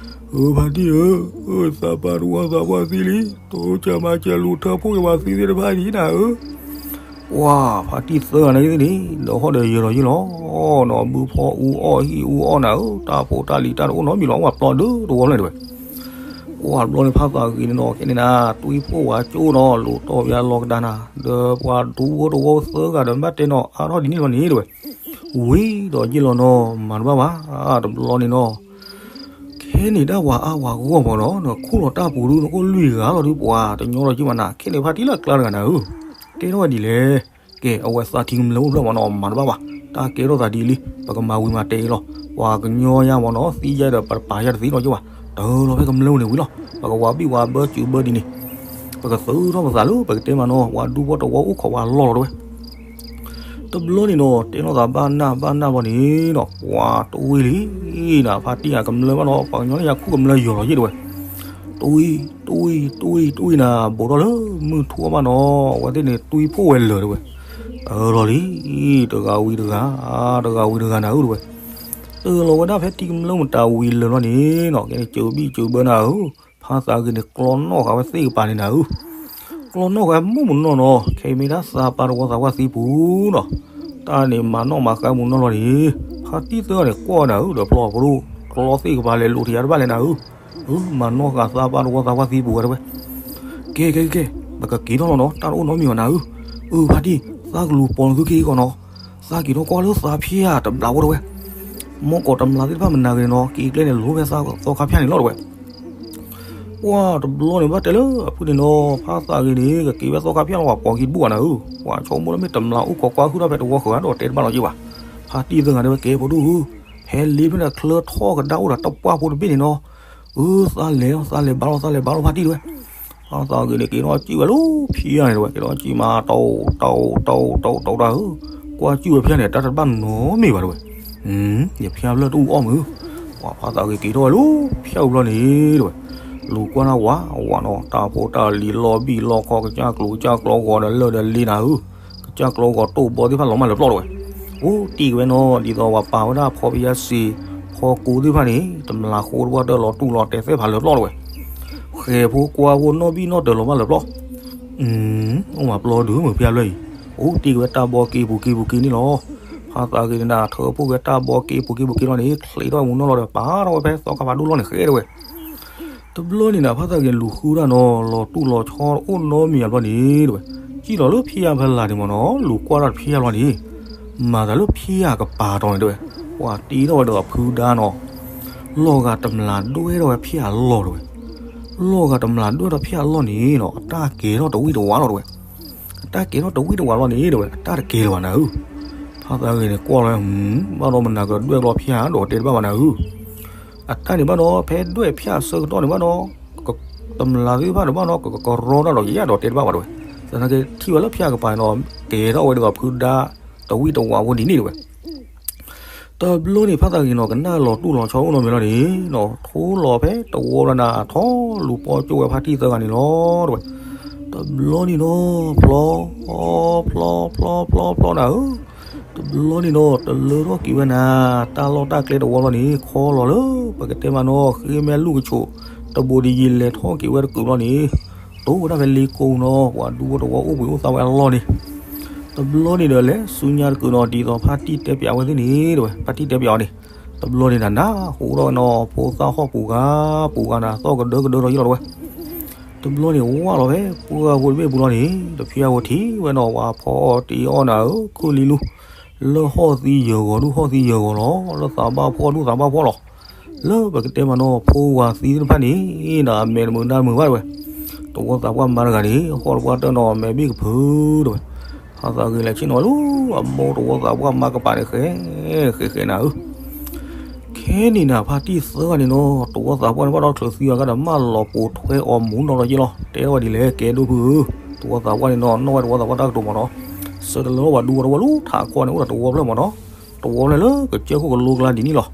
ဧၢ ဖါတံၢ်ဧၢ, သးပှၢ်တဝီသးပှၢ်သံလံ, တိစၢၤမၤစၢၤလူၤထၢဖှိၣ်က့ၤဝၤသံသ့ၣ်တဖၣ်ဒံးနၤဧၢ ပှၢ်ဖါတံၢ်သၢဂၤနာ်က့သ့ၣ်န့ၣ် ဒီးဟီၣ်ဒီးယၢၤလီၤယ့ၢ်လီၤ, နီၤဘုဖီအူအီၣ်ဟံၣ်အူအီၣ်နၤဧၢ, တၢ်ဖိတၢ်လံၤတၢ်တအိၣ်နီတမံၤလီၤ ဝဲပျီဒုတဝီဖျၢၣ်တဝဲ, ပှၢ်တဘျီန့ၣ်ဖါသးဂ့ၤန့ၣ်နီၤ ခဲန့ၣ်နၤ တွံဖှိၣ်ဝၤကၠိၣ်နီၤ လူၤတီၢ်ဝဲလီၤကတၤနၤ, ဒီးပှၤဒူဖိတဝီသၢဂၤဒီး ဘၣ်တဲနီၤအါထီၣ်ဒ်န့ၣ်လီၤန့ၣ်တဝဲ, ဝံၤဒီးယ့ၢ်လီၤနီၤ မၤတဘၣ်ဘၣ်, တဘျီန့ၣ်နီၤ ခဲန့ၣ်ဒၣ်ဝၤအါဝၤဂီၢ်မ့ၢ်နီၤ နခူၣ်လီၤတၢ်ပူၤဒု နအိၣ်လွံၢ်ဂၤလီၤဒု ပှၤတညီလီၤက့မးနၤ ခဲန့ၣ်ဖါတံၢ်လၢကျါတဂၤနၤဧၢ, တဲထီၣ်ဝဲဒ်လဲၣ်, ကဲ အဝဲသးထံကမျၢၢ်အိၣ်ဖျၢၣ်မ့ၢ်နီၤ မၤတဘၣ်ဘၣ်, တၢ်ကဲထီၣ်သးဒ်အံၤလံ ပကမၤဝံၤမၤတဲာ်အံၤလီၤ, ပှၤကညီယါမ့ၢ်နီၤ သံယါဒီးပတပာ်ယါတသ့နီၤက့ဘၣ်, တၢ်လီၤဖဲကမျၢၢ်အိၣ်န့ၣ်ဝံၤလီၤ, ပကဝၤဘံၣ်ဝၤဘၢစုးဘၢဒ်န့ၣ်, ပကသုးထီၣ်ပသးလၢပကတဲမးနီၤ ပှၤဒူဖိတဝီအိၣ်ခိးဝဲလီၢ်လီၤတဝဲ တဘျီန့ၣ်နီၤ တဲလိာ်သးဘၣ်နၢ်ဘၣ်နၢ်ဘျီန့ၣ်နီၤ ပှၤတဝံၤလံ, နဖါတံၢ်အကမျၢၢ်ဘၣ်နီၤ ပှၤကညီန့ၣ်ယါခူၣ်ကမျၢၢ်ယီၤလီၤယ့ၢ်တဝဲ, တ တွံ, တွံ, တွံ, တွံနၤ, ဘူးထီၣ်လၢမုၢ်ထူၣ်အီၣ်ဘၣ်နီၤ, အဝဲသ့ၣ်န့ၣ် တွံဖိဝဲလၢာ်တဲဝဲ, အၢၣ်လီၤလံ, တဂၤဝံၤတဂၤ, တဂၤဝံၤတဂၤနၤဧၢတဲဝဲ, တၢၢ်လီၤဝဲဒၣ်ဖဲထံကမျၢၢ်မတၤဝံၤလၢာ်လီၤန့ၣ်နီၤ, ကဲန့ၣ် စၢၤဘံၣ်စၢၤဘၢနၤဧၢ, ဖါသးဂ့ၤန့ၣ် ကျီနီၣ်ဃာ်ဝဲသ့ၣ်ကပၤန့ၣ်နၤဧၢ ကျီနီၣ်ဃာ်မုၢ်မနီၢ်နီၤ, ခဲမ့ၢ်ဒၣ်သးပၢ်တဝီသးပှၢ်သံပူၤနီၤ, တၢ်န့ၣ်မၤနီၣ်မၤဃါမုၢ်နီၢ်လီၤန့ၣ်, ဖါတံၢ်သၢဂၤန့ၣ် ကွၢ်နၤဧၢ, ဒီးဖျီဖိဒိၣ်, ကျီသ့ၣ်ကပၤလဲၤလိၤထံးယါတဘၣ်လဲၣ်နၤဧၢ, အၢ မၤနီၣ်ဃာ်သးပၢ်တဝီသးပှၢ်သံပူၤဂၤတဲဝဲ, ကဲ ကဲ ကဲ ကဲ, ပကက့ၤထီၣ်လီၤနီၤ, တၢ်တအိၣ်နီတမံၤဘၣ်နၤဧၢ, အၢ ဖါတံၢ်, သးကလူၤပိာ်နသုခံဂီၢ်နီၤ, သးက့ၤထီၣ်ကွၢ်လၢသးဖၠၣ်တဘျီဖိတဲဝဲ မီၢ်ကီးတမျးသ့ၣ်တဖၣ်မနၤဂ့ၤနီၤ, က့ၤကျဲန့ၣ် လိၤဖဲသးသီခါဖၠၣ်န့ၣ်လီၤတဲဝဲ, ပှၢ်တဘျီန့ၣ်ဘၣ်တဲလၢအဖုန့ၣ်နီၤ, ဖါသးဂ့ၤန့ၣ် ကက့ၤဝဲသီခါဖၠၣ်လီၤ ပှၤပိာ်ကံတဘူၣ်ဘၣ်နၤဧၢ, ပှၤဆိကမိၣ်လၢမ့ၢ်တမျးအိၣ်ခိးကွၢ်ဟုၣ်ထီၣ်ဖဲတဝီဃၢၤဒီးတဲတဘၣ်လီၤက့ၤဘၣ်, ဖါတံၢ်သၢဂၤတဲဝဲ ကဲဖိဒိၣ်ဧၢ, ဖဲလ့ဖဲန့ၣ်ချၢထီၣ်ကဒါအိၣ်ဒီးတပှၢ်ဖိတဘ့ၣ်န့ၣ်နီၤ, အၢ သးလဲၤလီၤ သးလဲၤဘါလီၤ သးလဲၤဘါလီၤဖါတံၢ်တဲဝဲ ဖါသးဂ့ၤန့ၣ် က့ၤထီၣ်စံၣ်ဝဲလၢဖၠၣ်န့ၣ်တဲဝဲ, က့ၤထီၣ်စံၣ်မး တအိၣ် တအိၣ် တအိၣ် တအိၣ် တအိၣ်တၢ်ဧၢ, ကွၢ်စံၣ်ဝဲဖၠၣ်န့ၣ် တၢ်တဘၣ်နီတမံၤဘၣ်တဲဝဲ, ယဖၠၣ်ဖျၢၣ်တအိၣ်အီၣ်မုၢ်, ပှၤဖါသးဂ့ၤက့ၤထီၣ်ဝဲလၢဖၠၣ်အူဘျီန့ၣ်တဲဝဲ, လူၤကွၢ်တၢ်ဝးဝးနီၤ, တၢ်ဖိတၢ်လံၤလီၤဘံၣ်လီၤခီ ကစၢ်ကျိၤကစၢ်ကျီဂီၤဒီးလၢာ်ဒီးလ့နၤဧၢ, ကစၢ်ကျီဂီၤတိၢ်ဘီသ့ၣ်တဖၣ်လီၤမၢ်လၢပျီတဲဝဲ, အိၣ်တ့ၢ်က့ၤဝဲနီၤ, ဒ်သိးပှၤပာ်ဝဲဒၣ်ဖီပယါစ့ၤ ဖီကိသ့ၣ်တဖၣ်န့ၣ် တမျးဃိတပှၢ်တၢၢ်လီၤတူၢ်လီၤတဲာ်သ့ၣ်ဖးလၢပျီတဲဝဲ, ဃဲၤဖိကွၢ်ဖိနီၣ်ဘံၣ်နီၣ်တၢၤလီၤမၢ်လၢပျီ, အိၣ်မးပျီဒုးမုၢ်ဖၠၣ်ဖျၢၣ်အံၤ, အိၣ်တ့ၢ်က့ၤဝဲတၢ်ဘီက့ၤပူၤက့ၤပူၤက့ၤန့ၣ်လီၤ, ဖါသးဂ့ၤန့ၣ် ထၢဖှိၣ်က့ၤတၢ်ဘီက့ၤပူၤက့ၤပူၤက့ၤလီၤန့ၣ် ချံးထီၣ်မူနီၢ်လီၤဒီး ပာ်ထီၣ်ဝဲဖဲသီခါဖးဒိၣ်လီၢ်န့ၣ်ဃဲတဲဝဲ တဘျီန့ၣ်နၤ ဖါသးဂ့ၤလူၤဃုတၢ်နီၤ, လီၤတူၢ်လီၤဆီအိၣ်နီတမံၤဘျီန့ၣ်တဲဝဲ, စံၣ်လီၤလၢဖၠၣ်ဖဲလၢ်န့ၣ်မ့ၢ်နီၤ, လူၤကွၢ်ထီၣ်ဖၠၣ်ဘျီန့ၣ်, မၤသးလၢဖၠၣ်ကပၤတီၤန့ၣ်တဲဝဲ, ပှၤတ့ထီၣ်ဝဲဒီးဖုဒါနီၤ, လီၤဂာ်တမျးဒွဲၣ်ထီၣ်ဝဲဖၠၣ်အလီၢ်တဲဝဲ, လီၤဂာ်တမျးဒွဲၣ်ထီၣ်ဖၠၣ်အလီၢ်န့ၣ်နီၤ, အတၢ်ကဲထီၣ်တဝံၣ်တဝးလီၤတဲဝဲ, အတၢ်ကဲထီၣ်တဝံၣ်တဝးလီၤန့ၣ်တဲဝဲ အတၢ်တကဲလၢၤဘၣ်နၤဧၢ, ဖါသးဂ့ၤန့ၣ်ကွၢ်လီၤ, ဘၣ်ဒီးမနၤကဒွဲၣ်ဘျီဖၠၣ်ဒီးတဲတဘၣ်ဘၣ်နၤဧၢ အတၢ်န့ၣ်ဘၣ်ဒီး ဖဲဒွဲၣ်ဖၠၣ်အဆၢကတီၢ်န့ၣ်ဘၣ်ဒီး တမျးသ့ၣ်တဖၣ်န့ၣ်ဘၣ်ဒီး ကကရီတၢ်ဒီးယဲဒီးတဲတဘၣ်ဘၣ်တဲဝဲ, သနာ်က့ထံၣ်ဝဲလၢဖၠၣ်ကပၤန့ၣ်ဒီး ကဲထီၣ်ဝဲဒ်သိးဖုဒါ တဝံၣ်တဝးဖိဒ်န့ၣ်တဲဝဲ, တဘျီန့ၣ် ဖါသးဂ့ၤနီၤ ကနၣ်လီၤတူၢ်လီၤဆီအိၣ်နီတမံၤလီၤန့ၣ်နီၤ ထိလီၤဖဲတဝီဘျီနၤ ထီၣ်လူၤပိာ်ကၠိဝဲဖါတံၢ်သၢဂၤန့ၣ်လီၤတဲဝဲ, တဘျီန့ၣ်နီၤ ဖျီ ဖျီ ဖျီ ဖျီ ဖျီနၤဧၢ တဘျီန့ၣ်နီၤ တလၢထီၣ်က့ၤဝဲနၤ တၢ်လီၢ်တၢ်ကျဲတဝီလီၤန့ၣ် ခီလီၤလၢ ပကတဲမးနီၤ ဃ့မဲလူၢ်ကဆိး တဘိးဒံးယံာ်လဲၤထီၣ်က့ၤဝဲတကုးလီၤန့ၣ် တိၢ်ဝဲဒၣ်ဖဲလ့ကိနီၤ ပှၤဒူဖိတဝီအိၣ်ဘှံးအိၣ်သါဝဲအလီၢ်န့ၣ် တဘျီန့ၣ်ဒီးလဲၤဆူညါတကုးနီၤ ဒ်သိးဖါတံၢ်တဲပၠးဝဲသ့ၣ်န့ၣ်တဲဝဲ ဖါတံၢ်တဲပၠးအီၤန့ၣ် တဘျီန့ၣ်နၤနၤ ဟူးထီၣ်ဝဲနီၤ ဖိသၣ်ဟီၣ်ပူၤဂၤ ပူၤဂၤနၤ သီၣ်ကဒၢကဒၢဒီးယံာ်လီၤတဲဝဲ တဘျီန့ၣ်ဝၢ်လီၤဖဲ ပှၢ်ဖိတဘ့ၣ်ပူၤလီၤန့ၣ် တဖျၢၣ်ဖိထံၣ်ဝဲနီၤ ဝၤဖီအီၣ်တ့အီၣ်နၤဧၢ ခုၣ်လံလူ လၢဟီၣ်သံယၢၤဂီၤဒူၣ်ဟီၣ်သံယၢၤဂီၤလီၤ လၢသးဘၣ်ဖှီၣ်ဒူၣ်သးဘၣ်ဖှီၣ်လီၤ လၢပကတဲမးနီၤ ဖိဝၤသံသ့ၣ်တဖၣ်န့ၣ် နမဲာ်တမုာ်နမဲာ်တမုာ်ဘၣ်တဲဝဲ တဝီသးပှၢ်မါတဂၤန့ၣ် ဟီၣ်တပှၢ်တၢၢ်နီၤ မဲာ်ဘ့ၣ်ကဖုတဲဝဲ ဖါသးဂ့ၤလဲၤဆ့ၣ်နီၤဝဲလၢ အမိၢ်တဝီသးပှၢ်မါကပၤန့ၣ် ဃဲ ဃဲ ဃဲနၤဧၢ ခဲန့ၣ်နၤ ဖါတံၢ်သၢဂၤန့ၣ်နီၤ တဝီသးပှၢ်န့ၣ်ဘၣ်ဒီးချုးသံအီၤကဒီး မၢလီၤပိာ်ထွဲအီၤမူနီၤလီၤယ့ၢ်လီၤ တဲထီၣ်ဝဲဒ်လဲၣ် ကဲဒိၣ်ဖုဧၢ တဝီသးပှၢ်န့ၣ်နီၤ နီၣ်ဝဲတဝီသးပှၢ်တၢ်ကတိၤမးနီၤ ဆၢတလၢဝဲဒူဖိတဝီလၢထးခီန့ၣ် အိၣ်ဒီးတဝီဖျၢၣ်မးနီၤ တဝီဖျၢၣ်လၢကစၢၢ်ခိၣ်ကလိကျါဒ်န့ၣ်လီၤ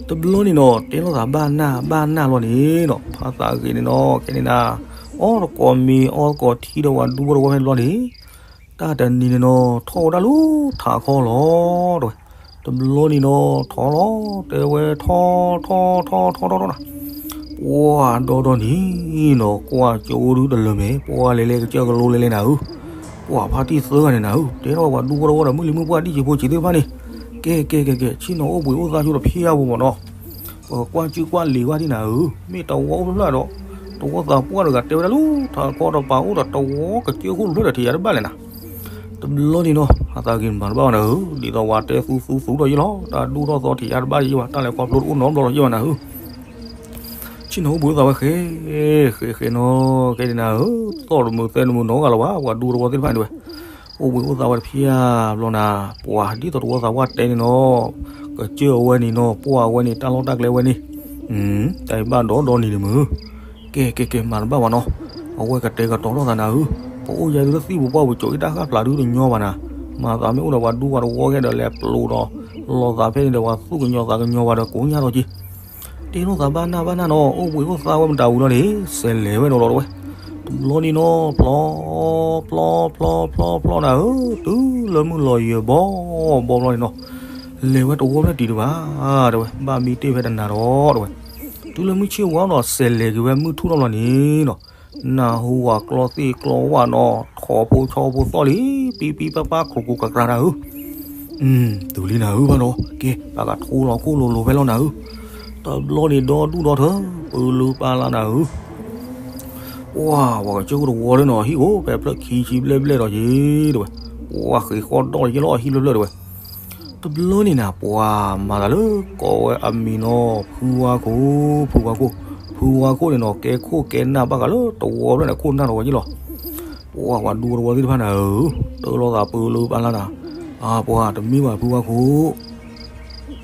တဘျီန့ၣ်နီၤ တဲလိာ်သးဘၣ်နၢ်ဘၣ်နၢ်လီၤန့ၣ်နီၤ ဖါသးဂ့ၤန့ၣ်နီၤ ခဲန့ၣ်နၤ အီၣ်တကိးမ့ၤ အီၣ်တကိးထံဒီးဝၤဒူဖိတဝီဖဲတဘျီန့ၣ် တၢ်တနံၤန့ၣ်နီၤ ထီၣ်ဝဲဒၣ်လၢထးခီလီၤ တဲဝဲ တဘျီန့ၣ်နီၤ ထီၣ်လီၤ တဲဝဲထီၣ်ထီၣ်ထီၣ်ထီၣ်ထီၣ်ထီၣ်နၤ ပှၢ်ဒီဒီနံၤနီၤ ကွၢ်ကၠိဒုတလၢမဲာ် ပှၢ်လဲၤလဲၤကစၢၢ်ကလိလဲၤလဲၤနၤဧၢ ပှၢ်ဖါတံၢ်သၢဂၤန့ၣ်နၤဧၢ တဲထီၣ်ဝဲပှၤဒူဖိတဝီဒီးမုၢ်လံၤမုၢ်ပှၢ်ဒံၣ်ဆံးဖိဆံးသ့ၣ်တဖၣ်န့ၣ် ကဲကဲကဲကဲ ဆ့ၣ်နီၤအိၣ်ဘှံးအိၣ်သါဆိတဖျၢၣ်ဖိမးနီၤ ပကကွၢ်စုကွၢ်လံာ်ဝဲဒၣ်နၤဧၢ မ့ၢ်တဝီအိၣ်ဖျၢၣ်ဖျၢၣ်ဒီး တဝီသးပှၢ်တဂၤတဲဝဲဒၣ်လၢ ထးခီတပၤအိၣ်ဒီးတဝီကစၢၢ်ခိၣ်တဖျၢၣ်ဒီးထံၣ်ယါတဘၣ်လဲၣ်နၤ တဘျီန့ၣ်နီၤ ဖါသးဂ့ၤမၤတဘၣ်ဘၣ်နၤဧၢ ဒ်သိးဝဲတဲသူသူသူဒီးယ့ၢ်လီၤ တၢ်ဒူၣ်ထီၣ်သီထံၣ်ယါတဘၣ်ယ့ၢ်ဘၣ် တၢ်လဲၤခီဖျိတအိၣ်နီတဘျီဒီးယ့ၢ်ဘၣ်နၤဧၢ ဆ့ၣ်နီၤအိၣ်ဘှံးအိၣ်သါဝဲဃဲ ဃဲဃဲနီၤ ကဲဒ်နၤဧၢ သီၣ်တမုာ်သဲတမုာ်နီတဂၤလၢၤဘၣ် ပှၤဒူသဝီသ့ၣ်တဖၣ်န့ၣ်ဝဲ အိၣ်ဘှံးအိၣ်သါဝဲတဖျၢၣ်ဘျီနၤ ပှၤဒ်သိးတဝီသးပှၢ်တဲန့ၣ်နီၤ ကစၢၢ်အဝဲန့ၣ်နီၤ ပှၢ်အဝဲန့ၣ် တၢ်လီၢ်တၢ်ကျဲဝဲန့ၣ် တၢ်ဘၣ်ဒီဒီနံၤန့ၣ်မုၢ် ကဲကဲကဲမၤတဘၣ်ဘၣ်နီၤ အဝဲကတဲာ်ကတီၤထီၣ်သးနၤဧၢ ပအိၣ်ယဲဒုးလၢသံၣ်ပူၤပှၢ်ပူၤ ကၠိအံၤတၢ်ဃၣ်ဖျါဒုးတညီဘၣ်နၤ မၤသးမ့ၢ်အိၣ်ဒီးပှၤဒူပှၤတဝီခဲဒီးလဲၤပျိးဒီး လီၤသးဖဲန့ၣ်ဒီးပှၤသူၣ်ကညီၤသးကညီၤဝဲဒီးကိးညါထီၣ်က့ၤ တဲလိာ်သးဘၣ်နၢ်ဘၣ်နၢ်နီၤ, အိၣ်ဘှံးအိၣ်သါဝဲမတၤဝံၤလီၤန့ၣ် စဲးလဲၤဝဲဒီးလီၤတဝဲ. တဘျီန့ၣ်နီၤ ဖျီ ဖျီ ဖျီ ဖျီ ဖျီနၤဧၢ, တုၤလၢမုၢ်လီၤယံၤဘီဘီဘျီန့ၣ်နီၤ, လဲၤဝဲတဝီဖျၢၣ်တံၢ်တဘၣ် တဲဝဲ, ဘၣ်မံတ့ၢ်ဖဲတနၤဒီး တဲဝဲ. တုၤလၢမုၢ်ဆ့ၣ်ဝါဒီး စဲးလဲၤက့ၤဝဲမုၢ်ထူၣ်ထီၣ်ဘျီန့ၣ်နီၤ, နၢ်ဟူဝဲကျီသ့ၣ်ကျီဝၣ်နီၤ, ထိးဖိဆီဖိသီၣ်လံ, ပံပံပၢ်ပၢ် ကြူးကြူးကြၤကြၤနၤဧၢ. တုၤလံနၤဧၢဘၣ်နီၤ, ကဲ ပကထိလီၤခိၣ်လိၤလိၤဖဲလီၤနၤဧၢ. တဘျီန့ၣ်ဒီဒူၣ်ဒီထၢ ပၢလၢပၢ်လၢနၤဧၢ. ပှၤ ပှၤကစၢၢ်ခိၣ်တဝီလၢနီၤ ဟံၣ်အိၣ်ဖဲဖျၢၣ်ခံဆံဘျဲၣ်ဘျဲၣ်ဒီးယ့ၤ တဲဝဲ, ပှၤဃ့ဃီဒီၣ်ယ့ၣ်လီၤအဟံၣ်ဖျၢၣ်ဖျၢၣ်တဲဝဲ. တဘျီန့ၣ်နၤ ပှၤမၤသးလၢကိးဝဲအမံၤနီၤ ဖုဝါခိၣ်, ဖုဝါခိၣ်, ဖုဝါခိၣ်န့ၣ်နီၤ ကဲခိၣ်ကဲနၢ်ဘၣ်ဃးလၢတဝီဖျၢၣ်န့ၣ် ခိၣ်နၢ်တဝီယ့ၣ်လီၤ. ပှၤ ပှၤဒူတဝီသ့ၣ်တဖၣ်နၤဧၢ, တၢ်လိာ်သးပၢလၢပၢ်လၢနၤ, အါ ပှၤတမ့ၢ်ဘၣ်ဖုဝါခိၣ်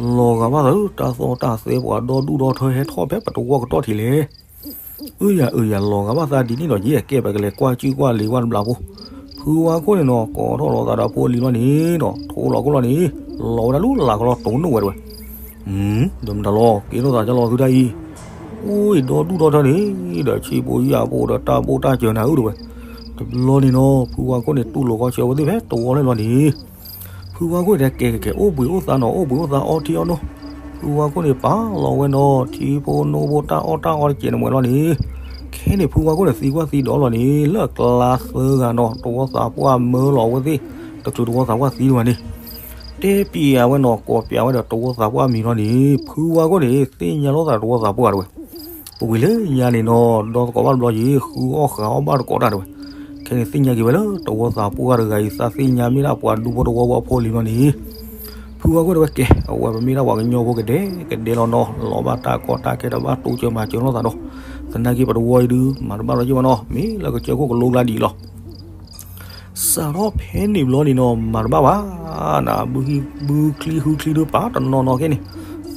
လီၤဂာ်ဘၣ်သးလၢတၢ်သီၣ်တၢ်သဲ ပှၤဒီဒူၣ်ဒီထၢဟဲထီၣ်ဖဲပတဝီကတီၢ်ထံးလဲၣ်. အၢ ယၤအၢ ယၤလီၤဂာ်ဘၣ်သးဒ်န့ၣ်ဒီးယဲၢ် ကဲပကလဲၤကွၢ်စုကွၢ်လံၤဝဲတဘျီဖိ. ဖုဝါခိၣ်န့ၣ်နီၤ ကိးထီၣ်လီၤသးဒီးဖိလံၤလီၤန့ၣ်နီၤ ထိလီၤခိၣ်လီၤန့ၣ် လီၤဝဲဒၣ်လူလၢ်ကလီတိၢ်နီၣ်ဝဲတဲဝဲ. ဒီးမတၤလီၤ ကဲထီၣ်သးကလီၤသုတၢ်အံၤ, အိၣ်ဒီဒူၣ်ဒီထၢန့ၣ် ဒီးဆံးဖိယၢ်ဖိဒီးတၢ်ဘိၣ်တၢ်စၢၤနၤဧၢတဲဝဲ. တဘျီန့ၣ်နီၤ ဖုဝါခိၣ်န့ၣ် တူၢ်လိာ်ဃီဆၢဝဲသ့ၣ်ဖဲတဝီလၢလီၤန့ၣ် ဖုဝါခိၣ်န့ၣ် ကဲကဲကဲ အိၣ်ဘှံးအိၣ်သါနီၤ အိၣ်ဘှံးအိၣ်သါအီထံအီနိ, ဖုဝါခိၣ်န့ၣ်ပာ်လီၤဝဲနီၤ ထံဖိနိဖိတၢ်အီၣ်တၢ်အီတကဲးန့ၣ်မွဲလီၤန့ၣ်, ခဲန့ၣ် ဖုဝါခိၣ်န့ၣ်သံကွၢ်သံဒိးလီၤန့ၣ် လၢအကျါသၢဂၤနီၤ တဝီသးပှၢ်မၢလီၤဝဲသ့ၣ် တချုးတဝီသးပှၢ်သံတဝဲန့ၣ်, တဲပျးဝဲနီၤ ကိးပျးဝဲဒီးတဝီသးပှၢ်မံၤလီၤန့ၣ် ဖုဝါခိၣ်န့ၣ် သ့ၣ်ညါလိာ်သးတဝီသးပှၢ်တဲဝဲ. ပဝံၤလၢညါန့ၣ်နီၤ ဒီသကိးဘၣ်တဘျီယံၤ ဃုအီၣ်ဃုအီၣ်ဘၣ်တကိးတၢ်တဲဝဲ. ခဲန့ၣ်သ့ၣ်ညါက့ၤဝဲလၢတဝီသးပှၢ်တဂၤအံၤ သးသ့ၣ်ညါမ့ၢ်ဒၣ်ပှၤဒူဖိတဝီဖိအဖိလံၤလီၤန့ၣ်, ဖုဝါခိၣ်တဲဝဲ ကဲ အဝဲပမ့ၢ်ဒၣ်ပှၤကညီဖိကဒဲကဒဲလီၤနီၤ လီၤဘၣ်တၢ်ကီတၢ်ခဲတဘၣ်တိစၢၤမၤစၢၤလိာ်သးဒီး, သနာ်က့ပတဝီအံၤဒုး မၤတဘၣ်လီၤယ့ၢ်ဘၣ်နီၤ မ့ၢ်လၢကစၢၢ်ခိၣ်ကလိကျါဒ်အံၤလီၤ. စးထီၣ်ဖဲန့ၣ်ဘျီန့ၣ်နီၤ မၤတဘၣ်ဘၣ်, နဘုချံဟုချံဒုးပာ်တနီၤနီၤခဲန့ၣ်,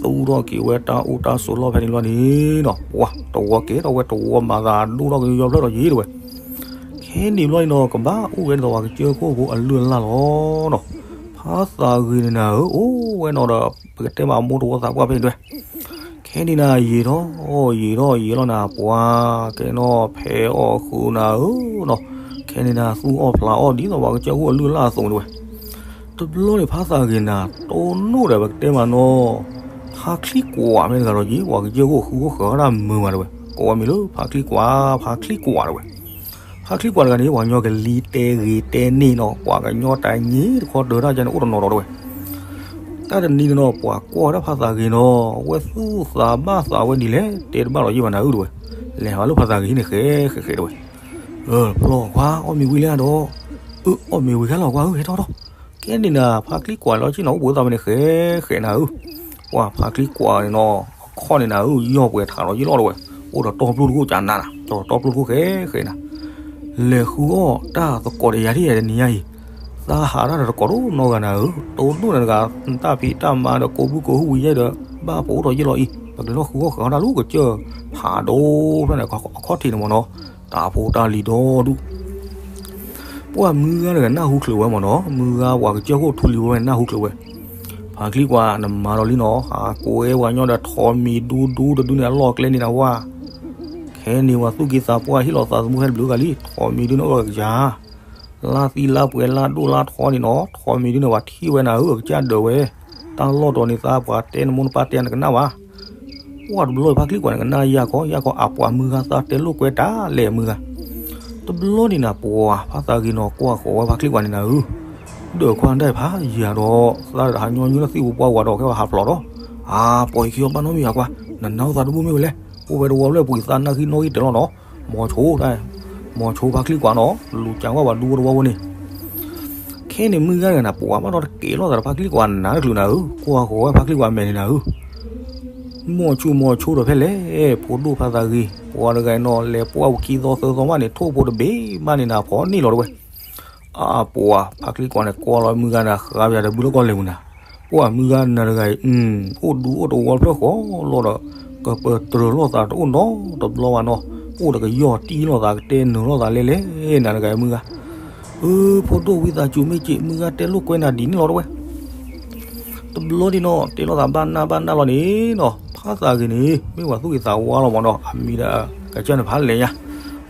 သူၣ်ထီၣ်က့ၤဝဲတၢ်အိၣ်တၢ်ဆိးလီၢ်ဖဲန့ၣ်ဘျီန့ၣ်နီၤ ပှၤတဝီကဲထီၣ်ဝဲတဝီမၤသးဒိၣ်ထီၣ်က့ၤယီဖျၢၣ်ဒီးယ့ၢ်တဲဝဲ. ခဲန့ၣ်ဘျီန့ၣ်နီၤ ကဘၣ်အိၣ်ဝဲဒ်သိးပှၤကစၢၢ်ခိၣ်ဖိအလုၢ်အလၢ်လီၤနီၤ. ဖါသးဂ့ၤန့ၣ်နၤဧၢ အိၣ်ဝဲနီၤဒီး ပကတဲမးအမိၢ်တဝီသးပှၢ်ဖဲန့ၣ်တဲဝဲ. ခဲန့ၣ်နၤ ယံာ်ထီၣ် ယံာ်ထီၣ်ယံာ်လီၤနၤ ပှၤကဲနီၤ ဖဲအီၣ်ဃုာ်နၤဧၢနီၤ, ခဲန့ၣ်နၤ သူၣ်အီၣ်ဖျးအီၣ်ဒ်သိးပှၤကစၢၢ်ခိၣ်အလုၢ်အလၢ်အသိးန့ၣ်တဲဝဲ. တဘျီန့ၣ် ဖါသးဂ့ၤနၤ တိၢ်နီၣ်ဒီးပကတဲမးနီၤ, ဖါချံကွၢ်မ့ၢ်တဂၤဒီးယ့ၢ် ပှၤကစၢၢ်ခိၣ်ဃုအီၣ်ဃုာ်တၢ်မုာ်မးတဲဝဲ, ကိးဝဲမံၤလၢဖါချံကွၢ် ဖါချံကွၢ်တဲဝဲ. ဖါချံကွၢ်တဂၤန့ၣ် ပှၤကညီကလံၤတဲဂ့ၤတဲန့ၢ်နီၤ ပှၤကညီတၢ်ညံတခီတၢၤတၢ်ကန့ၣ် အိၣ်တနီၤနီၤတဲဝဲ. တၢ်တနံၤန့ၣ်နီၤ ပှၤကွၢ်ဝဲဒၣ်ဖါသးဂ့ၤနီၤ အဝဲသူၣ်သးဘၣ်သးဝဲဒ်လဲၣ် တဲတဘၣ်လီၤယ့ၢ်ဘၣ်နၤဧၢတဲဝဲ, လဲၤဟးလၢဖါသးဂ့ၤန့ၣ်ဃဲဃဲဃဲတဲဝဲ. ဖျီၣ်ခွါ အီၣ်မ့ၤဝံၤလံဧါဒီး, အၢ အီၣ်မ့ၤဝံၤခဲလီၤကွၢ်ဧၢ ဟဲထီၣ်ထီၣ်. ခဲန့ၣ်နၤ ဖါချံကွၢ်လီၤဆ့ၣ်နီၤ အိၣ်ဘှံးအိၣ်သါဖဲန့ၣ်ဃဲဃဲနၤဧၢ. ပှၤဖါချံကွၢ်န့ၣ်နီၤ အခီၣ်န့ၣ်နၤဧၢ ယီၢ်ပှဲၤထးလီၤယ့ၢ်လီၤတဲဝဲ, အိၣ်ဒီးတီပျိၢ်တခိၣ်ကနၤနၤ တီပျိၢ်တခိၣ်ဃဲဃဲနၤ လဲၤဃုအီၣ်တၢ်သကိးဒီးယၤဒ်ယၤတနံၤညါအံၤ, သးဟးတၢ်ဒီးသကိးတအိၣ်နီတဂၤနၤဧၢ, တိၢ်နီၣ်နၤတဂၤ တၢ်ဖံးတၢ်မၤဒီးကိးဘုကိးဟုဝံၤယဲဒီး ဘၣ်ပအိၣ်ထီၣ်ယ့ၢ်လီၤအံၤ, ပကလဲၤထီၣ်ဃုအီၣ်ဃုအီၣ်တၢ်လၢကစၢၢ်ဖးဒိၣ်ဖျၢၣ်န့ၣ် အခီၣ်ထံးန့ၣ်မ့ၢ်နီၤ, တၢ်ဖိတၢ်လံၤဒီဒူၣ် ပှၤမုၢ်ဂၤတဂၤနၢ်ဟူချုးဝဲမ့ၢ်နီၤ, မုၢ်ဂၤပှၤကစၢၢ်ခိၣ်ထူလံၤဝဲနၢ်ဟူချုးဝဲ, ဖါချံကွၢ်နမၤဒီးလံနီၤ, ဟးကိးဝဲပှၤကညီဒီးထိးမံၤဒူဒူတဒုန့ၣ် အလီၢ်ကျဲန့ၣ်နဝါ, ခဲန့ၣ်ပှၤသူၣ်က့သးပှၢ်ဟ့ၣ်လီၤသးသမူဟဲတဘျုးဂၤလံ, ထိးမံၤဒုန့ၣ်အိၣ်ဒီးကစၢ် လါသံလါပှဲၤလါဒိၣ်လါထီန့ၣ်နီၤ, ထိးမံၤဒုန့ၣ်ပှၤထံၣ်ဝဲနၤဧၢ အကစၢ်ဒၢးဝဲ, တၢ်လီၢ်တီၤန့ၣ်သးပှၤတဲနမိၢ်နပၢ်တဲနကနၣ်ဘၣ် ပှၤတဘျီဖါချံကွၢ်န့ၣ် ကနၣ်ယၢ်ခီ ယၢ်ခီအပှၤမုၢ်ဂၤသးတဲလိာ်ကွဲတၢ်လဲၣ်မုၢ်ဂၤ, တဘျီန့ၣ်နၤပှၤဖါသးဂ့ၤနီၤ ကွၢ်ဃီၤဝဲဖါချံကွၢ်န့ၣ်နၤဧၢ, ဒၢးခွါဒၣ်ဖးယံၤဒီး သးဟးညီနုၢ်လၢသံၣ်ပူၤပှၢ်ဝၤဒီး ကဲဝဲဟးဖျိးဒီး, အါ ပိာ်ယခံအီၤဘၣ်နီတမံၤအကွၢ်, နနၢ်အိၣ်သးတဘူၣ်မ့ၢ်ဝဲလဲၣ်, အိၣ်ဝဲတဝီဖျၢၣ်ပှ့ၤသးနၢ်ဃံနီၣ်ဂံၢ်တၢၤလီၤနီၤ, မိၤဆိတၢ်, မိၤဆိဖါချံကွၢ်နီၤ လူၤကၢ်ကွၢ်ပှၤဒူဖိတဝီဖိန့ၣ် ခဲန့ၣ်မုၢ်ဂၤတဂၤနၤ ပှၤဘၣ်ဒီးတကဲၤလိာ်သးဒီးဖါချံကွၢ်နၤတချုးနၤဧၢ, ကွၢ်ဃီၤဝဲဖါချံကွၢ်မဲာ်န့ၣ်နၤဧၢ, မိၤဆိမိၤဆိဒီးဖဲလဲၣ်, ဖိဒိၣ်ဖါသးဂ့ၤ ပှၤတဂၤအံၤနီၤ လဲၤပှၢ်ဝံၤခံသီသၢသီမးန့ၣ် ထိၣ်ဖိတဘ့ၣ်မးန့ၣ်နၤ ဖီၣ်န့ၢ်လီၤတဝဲ, အါပှၤဖါချံကွၢ်န့ၣ် ကွၢ်လီၤမုၢ်ဂၤန့ၣ် ဃါပယၤတဘုလၢကီၢ်လဲၤပူၤနၤ, ပှၤမုၢ်ဂၤနၤတဂၤအံၤ အိၣ်ဒူအိၣ်တဝီဖျၢၣ်ဃီလီၤဒီး ကပၢၤတြၢၤလိာ်သးတအိၣ်နီတဘျီဘၣ်နီၤ, အိၣ်ဒီးကယီၢ်တံၢ်လိာ်သး ကတဲနုာ်လိာ်သးလဲၣ်လဲၣ် နၤတဂၤအံၤမုၢ်ဂၤ, အၢ ဖိဒိၣ်ဝံသးစူၤမ့ၢ်က့ၤ မုၢ်ဂၤတဲလိာ်ကွဲနၤဒ်န့ၣ်လီၤတဝဲ တဘျီဒ်နီၤ တဲလိာ်သးဘၣ်နၢ်ဘၣ်နၢ်လီၤန့ၣ်နီၤ, ဖ ဖါသးဂ့ၤန့ၣ် မ့ၢ်ပှၤသူၣ်ဂ့ၤသးဝါလီၤမးနီၤ, အမံၤဒီး ကစၢ်န့ၣ်ဖးလဲၣ်ညါ,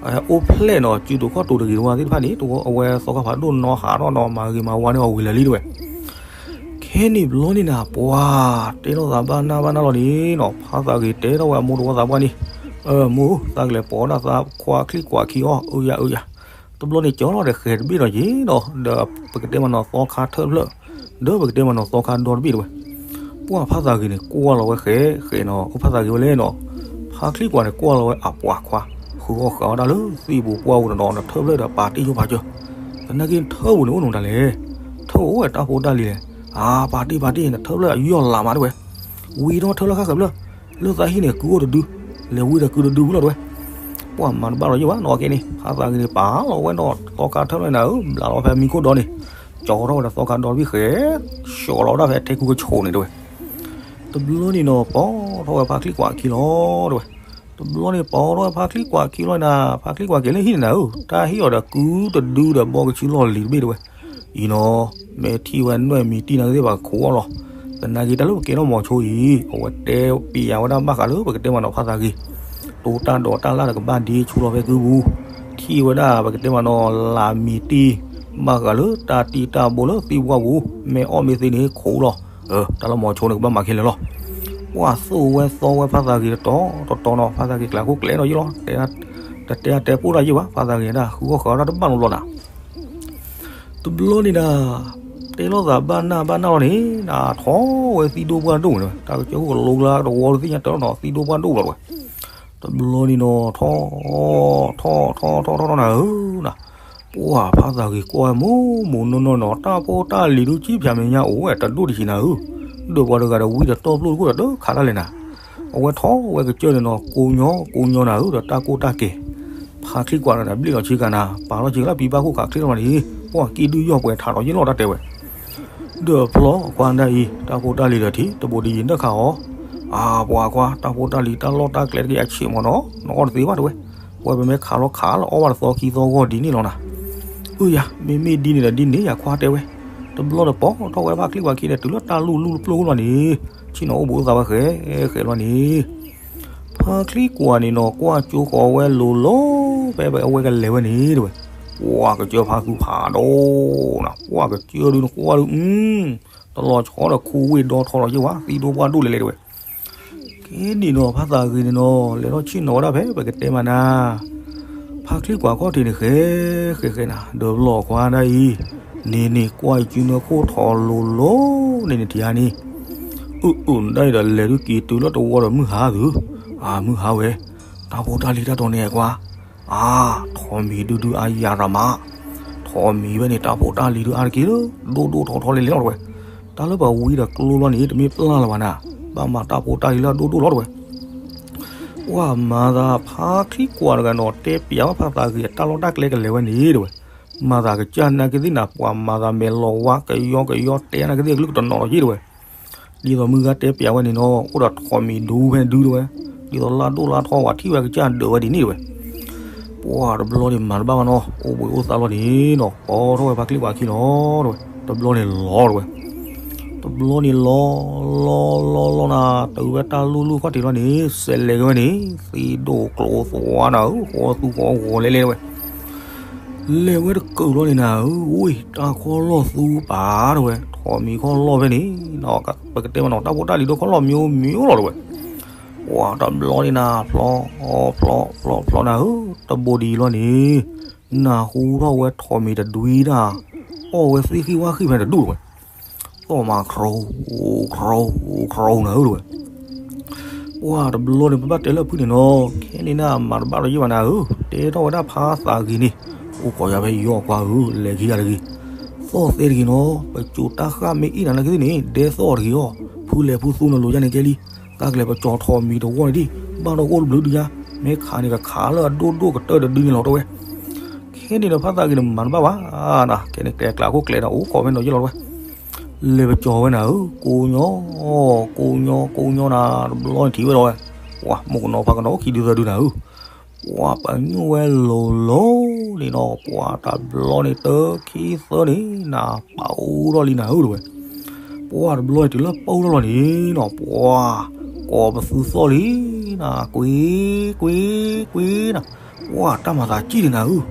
အိၣ်ဖျဲၣ်နီၤ စုတူာ်ခီၣ်တူာ်တဂ့ၤတဝါသ့ၣ်တဖၣ်န့ၣ် တဝဲအဝဲသီခါဖးဒိၣ်နီၤဟးထီၣ်နီၤ မၤဂ့ၤမၤဝါန့ၢ်အီၤဝံၤလၢာ်လံတဝဲ. ခဲန့ၣ်ဘျီန့ၣ်နၤ ပှၤတဲလိာ်သးဘၣ်နၢ်ဘၣ်နၢ်လီၤန့ၣ်နီၤ ဖါသးဂ့ၤတဲထီၣ်ဝဲအမိၢ်တဝီသးပှၢ်န့ၣ်, အမိၢ် သးကလဲၤပိာ်ဒၣ်သးခွါချံကွၢ်ခံအီၤ အုယၤအုယၤ, တဘျီန့ၣ်ကၠီလီၤဒီးဃဲၤတဘ့ၣ်နီၤယ့နီၤ ဒီးပကတဲမးနီၤသီခါထၢၣ်ဖျၢၣ်, ဒီးပကတဲမးနီၤသီခါဒီတဘ့ၣ်တဝဲ. ပှၤဖါသးဂ့ၤန့ၣ် ကွၢ်လီၤဝဲဃဲးဃဲးနီၤ အိၣ်ဖါသးဂ့ၤဝဲလဲၣ်နီၤ, ဖါချံကွၢ်န့ၣ် ကွၢ်လီၤဝဲအပှၤခွါ ဃုအီၣ်ဃုအီၣ်ဝဲဒၣ်လၢသံၣ်ပူၤပှၢ်ပူၤတနီၤ နထၢၣ်ဖျၢၣ်ဒီးပာ်တ့ၢ်ယိၣ်ပာ်ကၠၢ, သနာ်က့ထၢၣ်ပူၤန့ၣ်အိၣ်နီတၢ်လဲၣ်, ထၢၣ်အိၣ်ဝဲတၢ်ဖိတၢ်လံၤလဲၣ်, အါ ပာ်တ့ၢ်ပာ်တ့ၢ် နထၢၣ်ဖျၢၣ်အယီၢ်လးမးတဝဲ, ဝံၤထီၣ်ထၢၣ်လၢဃၣ်ဃၢၤဖျၢၣ်, လၢသးဟံၣ်န့ၣ် ကုအိၣ်တဒု, လဲၤဝံၤဒီးကုတဒုဝံၤလီၤတဝဲ. ပှၤမၤတဘၣ်လီၤယ့ၢ်ဘၣ်နီၢ်က့န့ၣ် ဖါသးဂ့ၤန့ၣ် ပာ်လီၤဝဲနီၤသီခါထၢၣ်ဖျၢၣ်နၤဧၢ ဘျးလီၤဖဲမံခိၣ်ဒီန့ၣ်, ကၠီထီၣ်ဝဲဒီးသီခါဒီတဘ့ၣ်ဃဲး, ဆှီလီၤဝဲဒၣ်ဖဲထဲကူကဆိးန့ၣ်တဝဲ. တဘျီန့ၣ်နီၤ ပိာ်ထီၣ်ဝဲဖါချံကွၢ်ခံလီၤတဝဲ. တဘျီန့ၣ်ပိာ်ထီၣ်ဝဲဖါချံကွၢ်ခံလီၤနၤ ဖါချံကွၢ်က့ၤလၢဟံၣ်န့ၣ်နၤဧၢ တၢ်ဟ့ၣ်အီၤဒီးကုတဒုဒီးဘီကဆူလီၢ်လံၤတဘ့ၣ်တဝဲ. အံၤနီၤ မ့ၢ်ထံၣ်ဝဲနွဲၣ်မံၤတံၢ်နာ်က့သ့ၣ်ဘၣ်ခိးအီၤလီၤ. သနာ်က့တၢ်လၢပကဲထီၣ်မီၤဆိအံၤ အဝဲတဲပျးဝဲဒၣ်ဘၣ်ဃးလၢပကတဲမးနီၤဖါသးဂ့ၤ, တိတၢ်ဒိးတၢ်လၢ်တကဘၣ်ဒ့ဆူလီၤဖဲကုပူၤ, ထံၣ်ဝဲဒၣ်ပကတဲမးနီၤလၢမံၤတံၢ်, ဘၣ်ဃးလၢတၢ်တံၢ်တၢ်ဘိလၢသံၣ်ပှၢ်ပူၤ, မ့ၢ်အီၣ်မ့ၢ်သ့န့ၣ်ခိးလီၤ. တၢ်လၢမီၤဆိန့ၣ်ကဘၣ်မၤခဲလၢာ်လီၤ. ပှၤသိၣ်ဝဲသီဝဲဖါသးဂ့ၤတတီၤတတီၤနီၤ ဖါသးဂ့ၤကျးခိၣ်ကျဲနီၤယ့ၢ်လီၤ. တတဲအတဲပိၢ်ဒၣ်ယ့ၢ်ဘၣ် ဖါသးဂ့ၤဒၣ်ဃုဂီၢ်ဃုဂီၢ်တၢ်တဘၣ်နီတဘျီနၤ တဘျီန့ၣ်ဒၣ် တဲလိာ်သးဘၣ်နၢ်ဘၣ်နၢ်လီၤန့ၣ် နထီၣ်ဝဲသံၣ်ဒိၣ်ပှၢ်ဒိၣ်ဝဲန့ၣ် တၢ်ကစၢၢ်ခိၣ်ကလိကျါတဝီတသ့ၣ်ညါတၢ်နီၤ သံၣ်ဒိၣ်ပှၢ်ဒိၣ်လီၤတဝဲ. တဘျီန့ၣ်နီၤ ထီၣ် ထီၣ်ထီၣ်ထီၣ်ထီၣ်ထီၣ်နၤဧၢနၤ, ပှၤဖါသးဂ့ၤကွၢ်ဝဲမိၢ်မိၢ်နီၢ်နီၢ်နီၤ တၢ်ဖိတၢ်လံၤဒုးကံၢ်ဖၠးမဲာ်ညါအိၣ်ဝဲတဒိၣ်တဆံးနၤဧၢ, ဒီးပှၤတဂၤဒီးဝံဒီးတီၢ်ပျိၣ်တခိၣ်ဒီးတခးတၢ်လဲၣ်နၤ, အဝဲထီၣ်ဝဲကစၢၢ်န့ၣ်နီၤ ကိညီကိညီနၤဧၢ ဒီးတၢ်ကိၢ်တၢ်ကဲၤ ဖါချံကွၢ်ဒီးဘျ့ၣ်လီၤဆ့ကၤနၤ ပာ်လီၤဆ့ကၤလၢပံပၢ်ခိၣ်ခးချ့လီၤနၤန့ၣ် ပှၤကံၣ်ဒုၣ်ယီၢ်ပှဲၤထးထီၣ်ယ့ၢ်လီၤတၢ်တဲဝဲ. ဒီးဖျီခွါဒၣ်အံၤ တၢ်ဖိတၢ်လံၤဒီးထံၣ်တဘိဒ်ယံၤနၢ်ခးအီၤ, အါ ပှၤခွါ တၢ်ဖိတၢ်လံၤတၢ်လီၢ်တၢ်ကျဲတက့ၢ်အဆံးမးနီၤ နအီၣ်တသ့ဘၣ်တဲဝဲ, ပှၤပမ့ၢ်ခးလီၤခးလီၤအီၣ်ဘၣ်တသီခံသီဂီၢ်ဒ်န့ၣ်လီၤနၤ. အုယၤ မ့မ့ၢ်ဒ်န့ၣ်ဒီးဒ်န့ၣ်ယၤခွါတဲဝဲ. တဘျီဒီးပိာ်ထီၣ်ဝဲဖါချံကွၢ်ခံန့ၣ် တုၤလၢတၢ်လူၢ်လူၢ်ပျိၢ်လီၤန့ၣ် ဆ့ၣ်နီၤအိၣ်ဘှံးအိၣ်သါဝဲဃဲးဃဲးလီၤန့ၣ် ဖါချံကွၢ်န့ၣ်နီၤ ကွၢ်ကၠိဃီၤဝဲလိၤလိၤ ဖဲအဝဲကလဲၤဝဲန့ၣ်တဲဝဲ, ပှၤကစၢၢ်ဖါသူဖးဒိၣ်နၤ ပှၤကစၢၢ်ဒုနကွၢ်ဒု တလီၤဆီဒီးခူဝ့ၢ်ဒီထီလီၤယ့ၢ်ဝဲ သံၣ်ဒိၣ်ပှၢ်ဒိၣ်လဲၤလဲၤတဲဝဲ. ကဲန့ၣ်နီၤ ဖါသးဂ့ၤန့ၣ်နီၤ လဲၤထီၣ်ဆ့ၣ်နီၤဝဲဒၣ်ဖဲပကတဲမးနၤ ဖါချံကွၢ်ခီၣ်ထံးန့ၣ်ဃဲးဃဲးဃဲးနၤ ဒီးလီၤခွါဒၣ်အံၤ န့ၣ်န့ၣ် ကွၢ်အံၤစုနၢခိၣ်ထီၣ်လိၤလိၤန့ၣ်န့ၣ်ထံၣ်ဧါန့ၣ် အုၣ်အုၣ်နဒၣ်အံၤဒီး လဲၤဒုးက့ၤတုၤလၢတဝီဒီးမုၢ်ဟါသု, အမုၢ်ဟါဝဲ, တၢ်ဖိတၢ်လံၤတၢ်တီၤန့ၣ်ကွၢ်, အါ, ထိးမံၤဒုဒုအါယၤရၤမး, ထိးမံၤဝဲန့ၣ် တၢ်ဖိတၢ်လံၤဒုအါတက့ၢ်လၢ ဒိၣ်ဒိၣ်ထီထီလဲၤလဲၤလီၤတဲဝဲ, တၢ်လၢပှၤဝံဒီးကျိလီၤန့ၣ် တမ့ၢ်ပျၢ်လၢၤဘၣ်နၤ, ဘၣ်မၤတၢ်ဖိတၢ်လံၤလၢအဒိၣ်ဒိၣ်လီၤတဲဝဲ. ပှၤမၤသးဖါချံကွၢ်တဂၤနီၤ တဲပျးဝဲဖါသးဂ့ၤ တၢ်လီၢ်တၢ်ကျဲကလဲၤဝဲန့ၣ်တဲဝဲ, မၤသးကစၢ်နာ်က့သ့ၣ်နၤ ပှၤမၤသးမဲာ်လီၤဝါကယီကယီတဲနာ်က့သ့ၣ်အကလုၢ်ကတနီၤလီၤယ့ၢ်တဲဝဲ. ဒ်သိးမုၢ်ဂၤတဲပျးဝဲန့ၣ်နီၤ အိၣ်ဒီးထိးမံၤဒူဖဲဒုတဲဝဲ, ဒ်သိးလါဒိၣ်လါထီဝဲထံၣ်ဝဲကစၢ်ဒၢးဝဲဒ်န့ၣ်တဲဝဲ. ပှၤတဘျီန့ၣ်မၤတဘၣ်ဘၣ်နီၤ အိၣ်ဘှံးအိၣ်သါလီၤန့ၣ်နီၤ ပိာ်ထီၣ်ဝဲဖါချံကွၢ်ခံလီၤတဲဝဲ, တဘျီန့ၣ်လီၤတဲဝဲ. တဘျီန့ၣ်လီၤ လီၤ လီၤ လီၤနၤ တုၤဝဲတၢ်လူၢ်လူၢ်ခီၣ်ထံးလီၤန့ၣ် စဲးလဲၤက့ၤဝဲန့ၣ် သံၣ်ဒိၣ်ကျိၤသွါနၤဧၢ ဃီသူဃီဂီၤလဲၤလဲၤတဲဝဲ. လဲၤဝဲတကၢၢ်လီၤန့ၣ်နၤဧၢ ဝ့ၢ် တၢ်ခီၣ်လီၢ်သူပာ်တဲဝဲ ထိးမံၤခီၣ်လီၢ်ဖဲန့ၣ် ပကတဲမးနီၤ တၢ်ဖိတၢ်လံၤဒိၣ်ခီၣ်လီၢ်မံၤမံၤလီၤတဲဝဲ. ပှၤတဘျီန့ၣ်နၤ ဖျီ ဖျီ ဖျီ ဖျီနၤဧၢ တဘိဒ်အံၤလီၤန့ၣ် နၢ်ဟူထီၣ်ဝဲထိးမံၤတဒွံတၢ် အီၣ်ဝဲသ့ၣ်ဃံၣ်ဝၣ်ဃံၣ်ဖဲန့ၣ်တဒူၣ်တဲဝဲ. သီၣ်မး ခရိ ခရိ ခရိနၤဧၢတဲဝဲ. ပှၤတဘျီန့ၣ် ပဘၣ်တဲလၢအဖုၣ်န့ၣ်နီၤ ခဲန့ၣ်နၤမၤတဘၣ်လီၤယ့ၢ်ဘၣ်နၤဧၢ တဲထီၣ်ဝဲဒၣ်ဖါသးဂ့ၤန့ၣ် အိၣ်ခိးယၤဖဲယီၤကွၢ်ဧၢ လဲၤခံဂၤတဂ့ၤ သီၣ်သဲတဂ့ၤနီၤ ပစိၤတၢ်ဃၣ်မ့ၢ်အ့ၣ်နၤနာ်က့သ့ၣ်န့ၣ် ဒဲသီၣ်တဂ့ၤအီၤ ဖုလဲၤဖုသူနလိၤယါန့ၣ်ကဲလံ သးကလဲၤပကၠီၤထိးမံၤတဝီန့ၣ်ဒံး ဘၣ်ဒီးအိၣ်တဘျုးဒုးယါ မ့ၢ်ခးန့ၣ်ကခးလၢအဒိၣ်ဒိၣ်ကတၢၢ်တဒုန့ၣ်လီၤတဲဝဲ. ခဲန့ၣ်ဒီးဖါသးဂ့ၤန့ၣ်မၤတဘၣ်ဘၣ်နၤ ခဲန့ၣ်ကျဲကျးခိၣ်ကျဲဒီး အိၣ်ခိးဖဲနီၤယ့ၢ်လီၤတဲဝဲ လဲၤပကၠီၤဝဲနၤဧၢ ကိးညီ ကိးညီ ကိးညီနၤ တဘျီန့ၣ်ထံၣ်ဝဲဒီးဝဲ ပှၤမိၢ်ကနီၤဖါကနီၤအိၣ်ခံဒုသၢဒုနၤဧၢ ပှၤပညိၣ်ဝဲလိၤလိၤန့ၣ်နီၤ ပှၤတဘျီန့ၣ်တၢခံသၢန့ၣ် နၤပာ်အိၣ်ထီၣ်လံနၤဧၢတဲဝဲ ပှၤတဘျီန့ၣ်တုၤလၢပအိၣ်ထီၣ်လီၤန့ၣ်နီၤ ပှၤ ကိးပသူသီၣ်လံနၤ, ကွံ, ကွံ, ကွံနၤ, ပှၢ်တၢ်မၤသးကံၣ်န့ၣ်နၤဧၢ,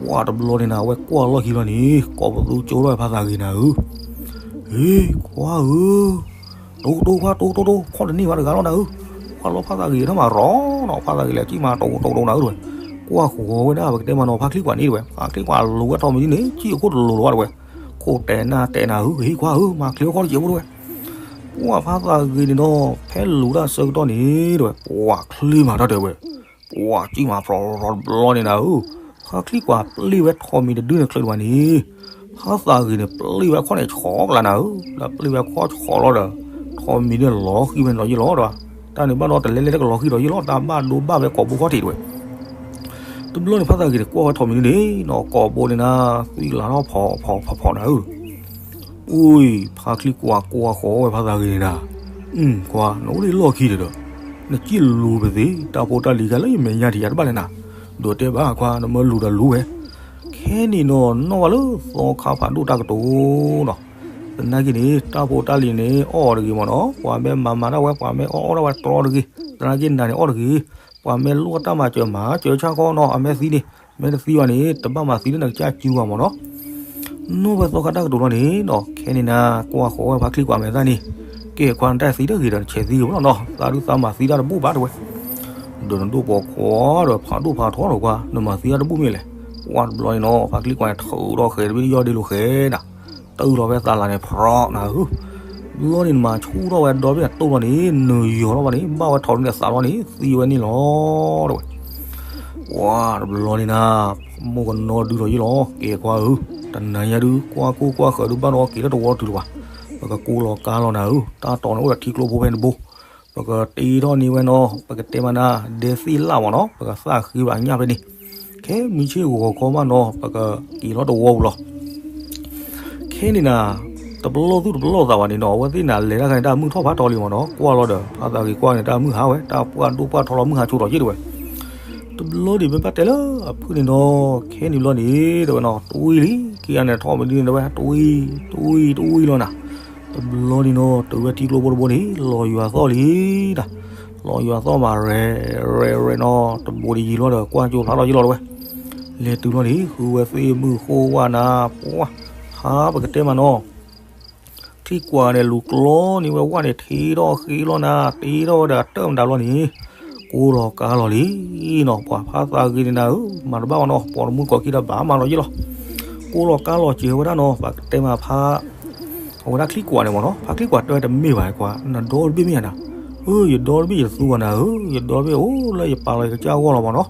ပှၢ်တဘျီန့ၣ်နၤ အဝဲကွၢ်လီၢ်ခံလီၤန့ၣ် ကိးပသူကၠိထီၣ်ဝဲဖါသးဂ့ၤနၤဧၢ, ဟ့ၣ်ခွါဧၢ, တိတိခွါ တိတိတိ ခီၣ်တန့ၢ်ဝဲတဂၤလီၤနၤဧၢ, ကွၢ်လီၤဖါသးဂ့ၤထီၣ်မးရီၤနီၤ, ဖါသးဂ့ၤလဲၤကံၣ်မး တိတိတိနၤဧၢတဝဲ, ကွၢ်ဃီဝဲဒၣ် ပကတဲမးနီၤ ဖါချံကွၢ်န့ၣ်တဝဲ, ဖါချံကွၢ်လူၤဝဲထီၣ်မံၤဒ်န့ၣ် ကံၣ်အခိၣ်တလိၤလီၤဝဲတဝဲ, ခိၣ်တဲာ်နၢ်တဲာ်နၤဧၢ, ဟ့ၣ်ခွါဧၢ မၤချ့အီခီၣ်တစဲးဖိတဝဲ ပှၢ်ဖါသးဂ့ၤန့ၣ်ဒီး ဖဲလူၤတၢ်ဆၢကတီၢ်န့ၣ်တဝဲ ပှၢ်ချ့မးထီၣ်တဲဝဲ, ပှၢ်ကံၣ်မးဖရီဖရီတဘျီန့ၣ်နၤဧၢ, ဖါချံကွၢ်ပျ့ၢ်ဝဲထီၣ်မံၤတဒုန့ၣ်ချၢတဝဲန့ၣ်, ဖါသးဂ့ၤန့ၣ် ပျ့ၢ်ဝဲခီၣ်န့ၣ်ဆီကလါနၤဧၢ, ဒီးပျ့ၢ်ဝဲခီၣ်ဆီလီၤဒီး ထီၣ်မံၤန့ၣ်လီၤဃံၤဝဲနီၤယ့ၢ်လီၤတဝဲ, တၢ်န့ၣ်ဘၣ်ဒီးတလဲလဲတကလီၤဃံၤဒီးယ့ၢ်လီၤ, တၢ်ဘၣ်ဒိဘၣ်ဝဲကိာ်ဘိခီၣ်ထံးတဝဲ တဘျီန့ၣ် ဖါသးဂ့ၤန့ၣ် ကွၢ်ဝဲထီၣ်မံၤန့ၣ်နီၤ ကိာ်ဘိန့ၣ်နၤ သွံၣ်လးထီၣ်ဖီဖီဖီဖီနၤဧၢ, အိၣ် ဖါချံကွၢ်ကွၢ်ဃီဝဲဖါသးဂ့ၤန့ၣ်နၤ, အု ကွၢ် နအိၣ်လၢလီၢ်ခံဒီး နစံၣ်လူၤပသ့ တၢ်ဖိတၢ်လံၤခါလၢယမဲာ်ညါထံးယၤတဘၣ်လဲၣ်နၤ, ဒိးတဲဘၣ်ခွါ နမၢလူၤဒီးလူၤဝဲ, ခဲန့ၣ်နီၤ နီၣ်ဘၣ်လၢသီခါဖးဒိၣ်တၢ်ကတိၤနီၤ, သနာ်က့န့ၣ် တၢ်ဖိတၢ်လံၤန့ၣ် အီၣ်အီၤတဂ့ၤမ့ၢ်နီၤ, ပှၤမ့ၢ်မၤမၤဒၣ်ဝဲ ပှၤမ့ၢ်အီၣ်အီၣ်ဒၣ်ဝဲတြီတဂ့ၤ, သနာ်က့နၤန့ၣ်အီၣ်တဂ့ၤ, ပှၤမ့ၢ်လိၣ်တၢ်မၤစၢၤမၤစၢၤဆၣ်ခီနီၤ အမ့ၢ်သံန့ၣ်, မ့ၢ်တသံဘၣ်န့ၣ် တဘၣ်မၤသံလၢနကစၢ်စုဘၣ်မ့ၢ်နီၤ နီၣ်ဝဲသီခါတၢ်ကတိၤလီၤန့ၣ်နီၤ ခဲန့ၣ်နၤ ကွၢ်ဃီဝဲဖါချံကွၢ်မဲာ်သၣ်န့ၣ်, ကဲခွါ နတၢ်သံတဂ့ၤဒီးနဆဲးသံဂ့ၤမ့ၢ်နီၤ, သးဒုးသးမၤသံတၢ်တဘူၣ်ဘၣ်တဝဲ, ဒီးနဒိၣ်ပိာ်ခွါဒီးဖးဒိၣ်ဖးထီဒီးကွၢ် နမၤသံတၢ်တဘူၣ်မ့ၢ်လဲၣ်, ပှၢ်တဘျီန့ၣ်နီၤ ဖါချံကွၢ်န့ၣ် ထုးထီၣ်ဃဲၤတဘ့ၣ်ယီၢ်ဒ့လိာ်ဃဲၤနၤ, တအုၣ်လီၤဖဲသးလၤန့ၣ် ဖရီနၤဧၢ, ဘျီန့ၣ်နမၤဆူၣ်ထီၣ်ဝဲဒီဘ့ၣ်န့ၣ်တိၢ်လီၤန့ၣ် နယီၤထီၣ်ဘၣ်န့ၣ် ဘၣ်ဝဲထီၣ်န့ၣ်သးလီၤန့ၣ် သံဝဲန့ၣ်လီၤတဝဲ ပှၢ်တဘျီန့ၣ်နၤ, မိၢ်ကနီဒုးထီၣ်ယ့ၢ်လီၤ ကဲခွါဧၢ, တနၤညါဒုး ကွၢ်ကိၢ်ကွၢ်ဃၢၤဒုးဘၣ်ဒီးက့ၤလၢတဝီတုၤလၢၤဘၣ်, ပကကူလီၤကါလီၤနၤဧၢ, တၢ်တီၤန့ၣ်အိၣ်ဒီးထံကျိဖိဖဲန့ၣ်တဘိ, ပကတ့ထီၣ်န့ၢ်ဝဲနီၤ ပကတဲမးနၤ ဒဲသ့ၣ်လၣ်မ့ၢ်နီၤ ပကသၣ်ဃ့ဘၣ်ညၣ်ဖဲန့ၣ်, ခဲမုၢ်ဆ့ၣ်ဂီၤခီမးနီၤ ပကက့ၤလီၤတဝီပူၤလီၤ ခဲန့ၣ်နၤ, တပလီၢ်သူၣ်တပလီၢ်သးဘၣ်န့ၣ်နီၤ အဝဲသ့ၣ်နၤလဲၤတၢ်ခါန့ၣ် တၢ်မုၢ်ထီၣ်ဖးထီလံမ့ၢ်နီၤ ကွၢ်လီၤဒီး ဖါသးဂ့ၤကွၢ်န့ၣ် တၢ်မုၢ်ဟါဝဲ တၢ်ပှၢ်ဒိၣ်ပှၢ်ထီလီၤမုၢ်ဟါဆိဒီးယ့ၢ်တဝဲ, တဘျီဒံးမ့ၢ်ဘၣ်တဲလၢအဖုၣ်န့ၣ်နီၤ ခဲန့ၣ်ဘျီန့ၣ် တဝဲနီၤ တဝံၤလံ ခံဂၤန့ၣ်ထီၣ်မံၤဒ်န့ၣ်တဝဲ တဝံၤ တဝံၤ တဝံၤလီၤနၤ, တဘျီန့ၣ်နီၤ တုၤဝဲထံကျိဖိတဘိန့ၣ် လီၤယွၤသီၣ်လံနၤ, လီၤယွၤသီၣ်မးရဲၣ်ရဲၣ်ရဲၣ်နီၤ တဘိဒံးယံၤလီၤဒီး ကွၢ်ကၠိဖျါထီၣ်ယ့ၢ်လီၤတဝဲ လဲၤတုၤလီၤန့ၣ် ဃုဝဲသ့ၣ်မုၢ်ဃိဝဲနၤ ပှၢ် ဖါပကတဲမးနီၤ, ချံကွၢ်န့ၣ် လူၤကျီန့ၢ်ဝဲဝၣ်န့ၣ် ထံထီၣ်ဃ့လီၤနၤ တ့ထီၣ်ဝဲဒီးတၢၢ်မတၤဘျီန့ၣ်, ကိလီၤကါလီၤလံနီၤ ပှၤဖါသးဂ့ၤန့ၣ်နၤဧၢ မၤတဘၣ်ဘၣ်နီၤ ပိာ်တမူတကိးခံဒီးဘၣ်မၤလီၤယ့ၢ်လီၤ, ကိလီၤကါလီၤစၢၤဝဲဒၣ်နီၤ ပကတဲမးဖါ အဝဲဒၣ်ချံကွၢ်န့ၣ်မ့ၢ်နီၤ ဖါချံကွၢ်တဲဝဲတမ့ၢ်ဘၣ်ကွၢ် နဒီတဘ့ၣ်မ့ၢ်ဧါနၤ, အၢ ယဒီတဘ့ၣ်ယသူဘၣ်နၤဧၢ ယဒီတဘ့ၣ်အိၣ်လၢယပာ်လီၤယကစၢ်ဂီၢ်လီၤမ့ၢ်နီၤ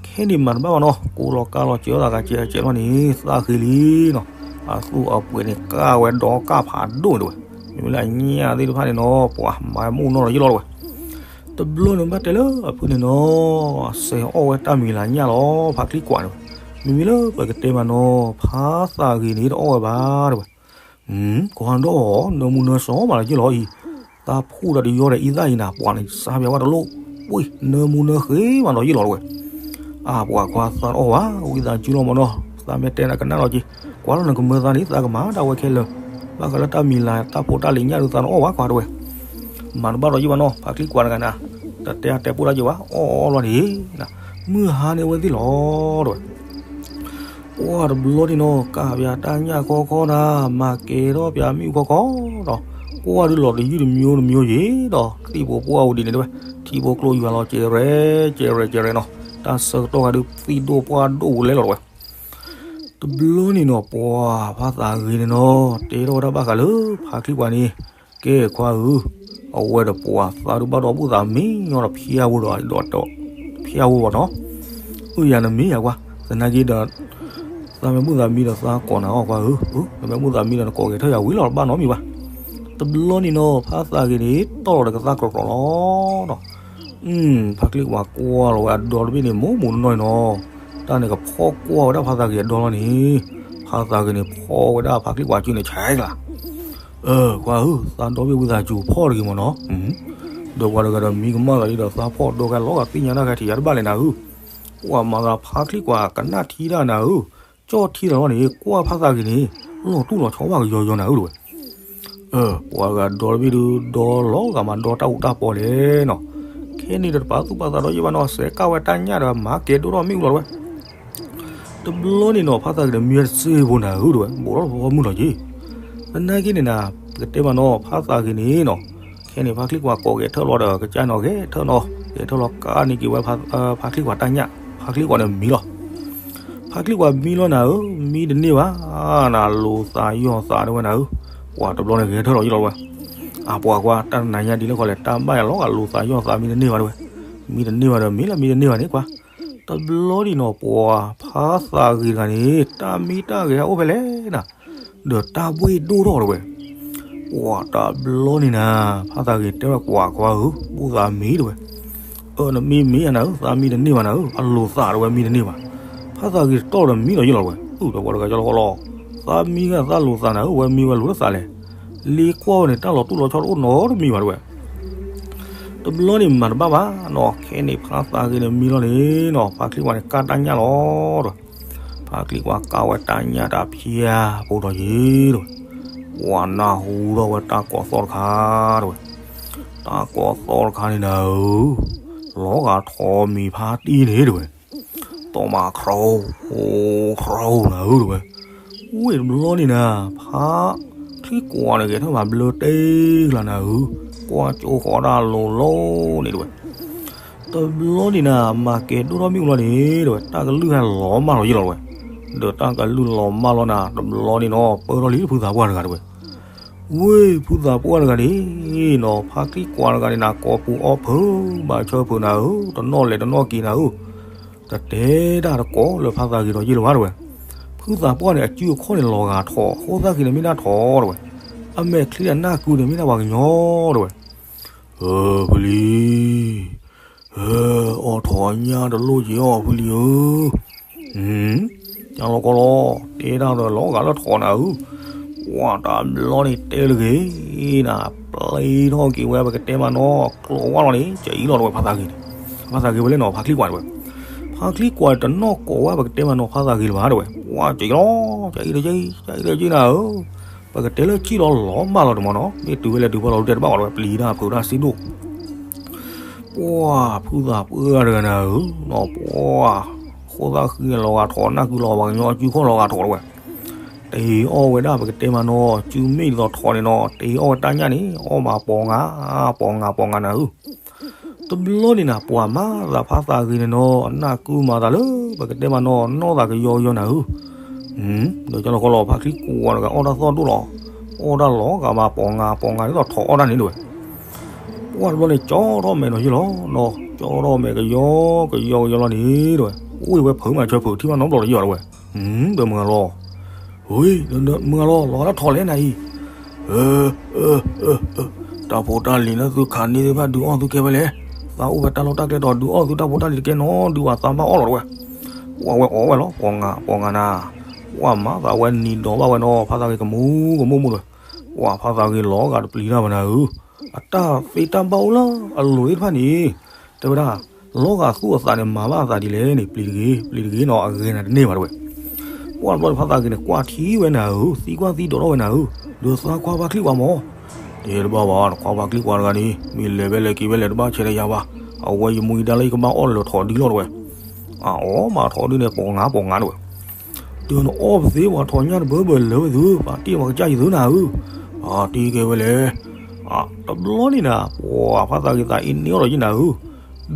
ခဲန့ၣ်မၤတဘၣ်ဘၣ်နီၤ ကိးလီၤကါလီၤစၢၤသးဂၤစဲးစဲးလီၤန့ၣ် သးဃ့လံနီၤ, အသူၣ်အပှဲၤန့ၣ် ကၢ်ဝဲဒီကၢ်ဖးဒိၣ်န့ၣ်တဝဲ, မ့မ့ၢ်လၢအညၣ်သ့ၣ်တဖၣ်န့ၣ်နီၤ ပှၤမၤမူၣ်နီၢ်လီၤယ့ၢ်လီၤတဝဲ, တဘျီန့ၣ်ဘၣ်တဲလၢအဖုၣ်န့ၣ်နီၤ, စဲးအီၣ်ဝဲတၢ်မံၤလၤညၣ်လီၤ ဖါချံကွၢ်န့ၣ်, မ့မ့ၢ်လၢပကတဲမးနီၤ ဖါသးဂ့ၤန့ၣ်တအီၣ်ဝဲဘၣ်တဝဲ ကွၢ်ဒီး နၢမူနၢဆှီမးလီၤယ့ၢ်လီၤအံၤ, သးဖှူၣ်ဒီးတယီဒီးအံသၣ်အံၤနၤ ပှၤန့ၣ်စါဘၣ်ဝဲတလိၣ်, ဝံၤ နၢမူနၢဃ့မးလီၤယ့ၢ်လီၤတဝဲ, အါပှၤခွါသးတအီၣ်ဘၣ် ဝံသးစူၤလီၤမးနီၤ, သးမ့ၢ်တဲနၤကနၣ်လီၤက့ၤ, ကွၢ်လီၤနကမၢသးန့ၣ် သးကမၤဒၣ်ဝဲခဲလၢာ်, ဘၣ်ဃးလၢတၢ်မံၤလၤတၢ်ဖိတၢ်လံၤညၣ်ဒုးသးတအီၣ်ဘၣ်ခွါတဝဲ မၤတဘၣ်ဒီးယ့ၢ်ဘၣ်နီၤ ဖါချံကွၢ်တဂၤနၤ, တတဲအတဲပိၢ်ဒၣ်က့ၤဘၣ် အီၣ်အီၣ်လီၤန့ၣ်, မုၢ်ဟါန့ၢ်ဝဲသ့ၣ်လီၤတဝဲ ပှၢ်တဘျီန့ၣ်နီၤ ကၢ်ပၠးတၢ်ညၣ်ခီခီနၤ မၤကဲထီၣ်ပၠးမ့ၣ်အူခီခီဒီး ကွၢ်ဒုးလီၤတယုၢ်တမျိုးတမျိုးယ့ၢ်ဒီး သံၣ်ဖိပှၢ်အိၣ်ဒ်န့ၣ်တဝဲ ထံဖိကျိယွၤလီၤကဲရဲၣ်ကဲရဲၣ်ကဲရဲၣ်နီၤ တၢ်ဆၢကတီၢ်ဂၤဒုးသံၣ်ဒိၣ်ပှၢ်ဒိၣ်ဝဲလဲၣ်လီၤတဝဲ တဘျီန့ၣ်နီၤ ပှၢ်ဖါသးဂ့ၤန့ၣ်နီၤ တဲထီၣ်ဝဲဒၣ်ဘၣ်ဃးလၢ ဖါချံကွၢ်န့ၣ် ကဲခွါဧၢ, အဝဲဒီးပှၤသးဒုးဘၣ်ဒီးဘူၣ်သးမံညီဒီးဖၠါဝဲဒီးဒီး ဖၠါဝဲဘၣ်နီၤ, အၢယၤနမ့ၢ်ယၤကွၢ်, သနာ်က့ဒီး သးမ့ၢ်ဘူၣ်သးမံဒီးသးကိးနၤအီၤကွၢ်ဧၢ, နမ့ၢ်ဘူၣ်သးမံဒီးနကိးဂဲၤထီၣ်ယၤဝံၤလီၤ တဘၣ်နီတမံၤဘၣ်. တဘျီန့ၣ်နီၤ ဖါသးဂ့ၤန့ၣ် တီၢ်လီၤဒီးကသၣ်ကြီၤကြီၤလီၤနီၤ. ဖါချံကွၢ်ကွၢ်လီၤဝဲအဒီတဘ့ၣ်န့ၣ် မိၢ်မိၢ်နီၢ်နီၢ်နီၤ, တၢ်န့ၣ်ကဖီၣ်ကွၢ်ဝဲဒၣ်ဖါသးဂ့ၤအဒီလီၤန့ၣ်, ဖါသးဂ့ၤန့ၣ်ဖီၣ်ဝဲဒၣ်ဖါချံကွၢ်စုန့ၣ်ဆဲးကျါ အၢ ကွၢ်ဧၢ, သးဒီဘ့ၣ်ဝံသးစူၤဖီၣ်တဂ့ၤမ့ၢ်နီၤ. ဒီးပှၤတဂၤဒီးမံကမၣ်သးဒ်ဒီးသးဖီၣ်ဒီကဲလီၤဂာ်သ့ၣ်ညါတၢ်ဂဲၤထံးယၤတဘၣ်လဲၣ်နၤဧၢ. ပှၤမၤသးဖါချံကွၢ်ကနၣ်ထံတၢ်နၤဧၢ, ကၠီၣ်ထံတၢ်လီၤန့ၣ် ကွၢ်ဖါသးဂ့ၤန့ၣ် လီၤတူၢ်လီၤဆီဘၣ်ကယီယီနၤဧၢတဝဲ. ပှၤဂၤဒီတဘ့ၣ်ဒုး ဒီလီၤဂာ်မးဒီတၢ်အူးတၢ်ပီလဲၣ်နီၤ. ခဲန့ၣ်ဒီးတပာ်သူၣ်ပာ်သးဒီးယဲၢ်ဘၣ်နီၤ စဲးကၣ်ဝဲတၢ်ညၣ်ဒီးမၤကဲၤဒိၣ်ထီၣ်မ့ၣ်အူလီၤတဝဲ. တဘျီန့ၣ်နီၤ ဖါသးဂ့ၤန့ၣ်မံဝဲတစ့ဖိနၤဧၢတဝဲ ဘူးထီၣ်တဘီမုၢ်လီၤက့ၤ. သနာ်က့န့ၣ်နၤ ပကတဲမးနီၤ ဖါသးဂ့ၤန့ၣ်နီၤ ခဲန့ၣ်ဖါချံကွၢ်ကိးဂဲၤထၢၣ်လီၤဒီး ကစၢ်နီၤဂဲၤထၢၣ်လီၤ ဂဲၤထၢၣ်လီၤကါန့ၢ်က့ၤဝဲ ဖါချံကွၢ်တၢ်ညၣ် ဖါချံကွၢ်န့ၣ်မံလီၤ. ဖါချံကွၢ်မံလီၤနၤဧၢ မံတန့ၢ်ဘၣ် နၤလိၤသးယီၢ်သးတဝဲနၤဧၢ. ပှၤတဘျီန့ၣ်ဂဲၤထၢၣ်လီၤယံလီၤတဝဲ. အပှၤကွၢ်တၢ်နးညါဒ်လဲၣ်ခီလဲၣ် တၢ်ဘၣ်ယၤလီၤဂာ်လိၤသးယီၢ်သးမံတန့ၢ်ဘၣ်တဝဲ. မံတန့ၢ်ဘၣ်ဒီးမံလၢမံတန့ၢ်ဘၣ်န့ၣ်ကွၢ်. တဘျီဒံးနီၤ ပှၤဖါသးဂ့ၤတဂၤန့ၣ် တၢ်မံတၢ်ဂဲၤဟဲအိၣ်ဖဲလဲၣ်နၤ ဒီးတၢ်ဘှ့ၣ်ဒိၣ်ထီၣ်တဝဲ. ပှၤတဘျီန့ၣ်နၤ ဖါသးဂ့ၤတဲဝဲကွၢ်ကွၢ်ဧၢ ဘူၣ်သးမံတဝဲ. အၢ နမံမံယၤနၤဧၢ သးမံတန့ၢ်ဘၣ်နၤဧၢ အလိၤသးတဝဲမံတန့ၢ်ဘၣ်. ဖါသးဂ့ၤတတီၢ်ဒီးမံလီၤယံလီၤတဝဲ အုၣ်ဒီးပှၤတဂၤကလီကလီ သးမံဂၤသးလိၤသးနၤဧၢ ဝဲမံဝဲလိၤလၢသးလဲၣ်. လ့ကွၢ်ဝဲန့ၣ် တၢ်လီၤတူၢ်လီၤဆီတအိၣ်နီတမံၤဘၣ်တဝဲ. တဘျီန့ၣ်မၤတဘၣ်ဘၣ်နီၤ ခဲန့ၣ်ဖါသးဂ့ၤန့ၣ်မံလီၤန့ၣ်နီၤ ဖါချံကွၢ်န့ၣ်ကၢ်တၢ်ညၣ်လီၤဒီး ဖါချံကွၢ်ကၢ်ဝဲတၢ်ညၣ်တၢ်ဖၠါဖိဒီးယံၤတဝဲ. ပှၤနၢ်ဟူထီၣ်ဝဲတၢ်ကိးသီၣ်တခါတဝဲ. တၢ်ကိးသီၣ်တခါန့ၣ်နၤဧၢ လီၤဂာ်ထီၣ်မံၤဖါတံၢ်န့ၣ်တဝဲ. တီၢ်မၤခရီ ခရီနၤဧၢတဝဲ. ဝ့ၢ်တဘျီန့ၣ်နၤ ဖါချံကွၢ်န့ၣ်ဂဲၤထၢၣ်မၤဘျၢတ့ၢ်ကျါနၤဧၢ ကွၢ်ကၠိဃီတၢ်လိၤလိၤန့ၣ်တဝဲ. တဘျီန့ၣ်နၤ မၤကဲၤဒိၣ်ထီၣ်မ့ၣ်အူလီၤန့ၣ်တဝဲ တၢ်ကလုၢ်ဟဲလီၤမၢ်လီၤယံလီၤတဝဲ. ဒီးတၢ်ကလုၢ်လီၤမၢ်လီၤနၤ တဘျီန့ၣ်နီၤ ပၢၢ်ထီၣ်လံဖုသးပှၢ်တဂၤတဝဲ. ဝ့ၢ်ဖုသးပှၢ်တဂၤန့ၣ်နီၤ ဖါချံကွၢ်တဂၤန့ၣ်နၤ ကိးပူၤအီၣ်ဖုး ဘၣ်ဆၢဖုးနၤဧၢ တနီၣ်လဲၤတနီၣ်က့ၤနၤဧၢ. တတဲဒၣ်တကိးလၢဖါသးဂ့ၤဒီးယံလၢၤဘၣ်တဝဲ. ဖုသးပှၢ်န့ၣ် အစုအခီၣ်န့ၣ်လီၤဂာ်ထီၣ် အဃိသတးက့ၤန့ၣ်မ့ၢ်ဒၣ်ထီၣ်တဝဲ. အမဲာ်ချံအနၢ်ကုန့ၣ်မ့ၢ်ဒၣ်ပှၤကညီတဝဲ. ဖုလံၤ အီၣ်ထီၣ်ညၣ်တလိၣ်က့ၤအီၣ်ဖုလံၤဧၢ. ကလီကလီ တဲဒၣ်ဒီးလီၤဂာ်လၢထီၣ်နၤဧၢ. ပှၤတဘျီန့ၣ်တဲတဂ့ၤနၤ ပျံၤထီၣ်က့ၤဝဲပကတဲမးနီၤ ကျိးဝါလီၤန့ၣ် ကအံၤလီၤတဝဲ ဖါသးဂ့ၤန့ၣ်. ဖါသးဂ့ၤဝဲလဲၣ်နီၤ ဖါချံကွၢ်တဝဲ. ဖါချံကွၢ်တနီၣ်ကိးဝဲပကတဲမးနီၤ ဖါသးဂ့ၤလၢၤဘၣ်တဝဲ. ပှၤကအံၤလီၤ ကအံၤလၢကံနၤဧၢ. ပကတဲလၢကံလီၤလီၤမၢ်လီၤတမးနီၤ မ့ၢ်တုၤဝဲလဲၤတုၤဖီလီၤဒုးတဲတဘၣ်အီၤတဝဲ ပျံၤတၢ်ဖုးတၢ်စံဒိၣ် ပှၤဖုသးပှၢ်တဂၤနၤဧၢ, ပှၤဃိသးဃံန့ၣ် လီၤဂာ်ထီၣ်နၢ်ကုလီၤပှၤကညီစုခီၣ်လီၤဂာ်ထီၣ်တဝဲ. တ့အီၣ်ဝဲဒၣ်ပကတဲမးနီၤ စုမ့ၢ်ဒ်သိးထီၣ်န့ၣ်နီၤ တ့အီၣ်ဝဲတၢ်ညၣ်န့ၣ် အီၣ်မးပိာ်ငါ ပိာ်ငါပိာ်ငါနၤဧၢ. တဘျီန့ၣ်နၤ ပှၤမၤသးဖါသးဂ့ၤန့ၣ်နီၤ အနၢ်ကုမၤသးလၢ ပကတဲမးနီၤ နီၢ်သးကယီကယီနၤဧၢ. ဒီးကၠီလီၤကီလီၤ ဖါချံကွၢ်တဂၤအီၣ်တၢ်သီၣ်ဒိၣ်လီၤ, အီၣ်တၢ်လီၤဂာ်မးပိာ်ငါပိာ်ငါဒ်သိးထီၣ်အီၣ်တၢ်န့ၣ်တဝဲ. ပှၤတဘျီန့ၣ် ကၠီထီၣ်မဲာ်နီၤယ့ၢ်လီၤနီၤ, ကၠီထီၣ်မဲာ်ကယီကယီကယီလီၤန့ၣ်တဝဲ. အိၣ်ဝဲဖုးမးဆၢဖုးထံၣ်ဘၣ်နီတဘျီလီၤယ့ၢ်ဘၣ်တဝဲ. ဒီးမုၢ်ဂၤလီၤ, ဝံၤ မုၢ်ဂၤလီၤ လီၤဂာ်လၢထီၣ်လဲၣ်နၤအံၤ. တၢ်ဖိတၢ်လံၤလၢသုခးန့ၢ်သ့ၣ်တဖၣ်ဒုးအီၣ်သုကဲဝဲလဲၣ်. သးအိၣ်ဖဲတၢ်လီၢ်တၢ်ကျဲဒီးဒုးအီၣ်သုတၢ်ဖိတၢ်လံၤတကဲနီၤ ဒုးဝဲသးဘၣ်အီၣ်လီၤတဝဲ. ပှၤဝဲအီၣ်ဝဲလီၤ ပိာ်ငါပိာ်ငါနၤ. ပှၤမၤသးဝဲနံၤဒီးဘၣ်ဝဲနီၤ ဖါသးဂ့ၤကမူကမူမူတဝဲ. ပှၤဖါသးဂ့ၤလီၤဂာ်တပျံၤတၢ်ဘၣ်နၤဧၢ, အတၢ်သ့တၢ်ဘၣ်အိၣ်လၢအလိၤသ့ၣ်တဖၣ်န့ၣ် တဲဝဲဒၣ်, လီၤဂာ်သူၣ်အသးန့ၣ် မၤဘၣ်အသးဒ်လဲၣ်န့ၣ် ပျံၤတဂ့ၤ ပျံၤတဂ့ၤနီၤ အဂ့ၤနၤတန့ၢ်ဘၣ်တဝဲ. ပှၤတဘျီန့ၣ်ဖါသးဂ့ၤန့ၣ် ကွၢ်ထံဝဲနၤဧၢ, သံကွၢ်သံဒိးထီၣ်ဝဲနၤဧၢ, ဒီးသးခွါဖါချံကွၢ်မး. တဲတဘၣ်ဘၣ် နခွါဖါချံကွၢ်တဂၤန့ၣ် မ့ၢ်လဲၤဝဲလဲၤက့ၤဝဲလဲၤတဘၣ်ဆဲးလၢယၤဘၣ်. အဝဲယမူယဒါလၢယကဘၣ်အီၣ်လၢထီၣ်ဒုလီၤတဝဲ. အအီၣ်မးထီၣ်ဒုန့ၣ် ပိာ်ငါပိာ်ငါတဝဲ. ဒီးနအီၣ်ပသ့ပှၤထီၣ်ညၣ်တဘၢဘၢလၢဝဲသု, ပာ်တ့ၢ်ပှၤကစၢ်ယသုနၤဧၢ. အတ့ၢ်ကဲဝဲလဲၣ်. တဘျီန့ၣ်နၤ ပှၤဖါသးဂ့ၤသးအ့န့ၢ်အီၣ်ဒီးယနၤဧၢ.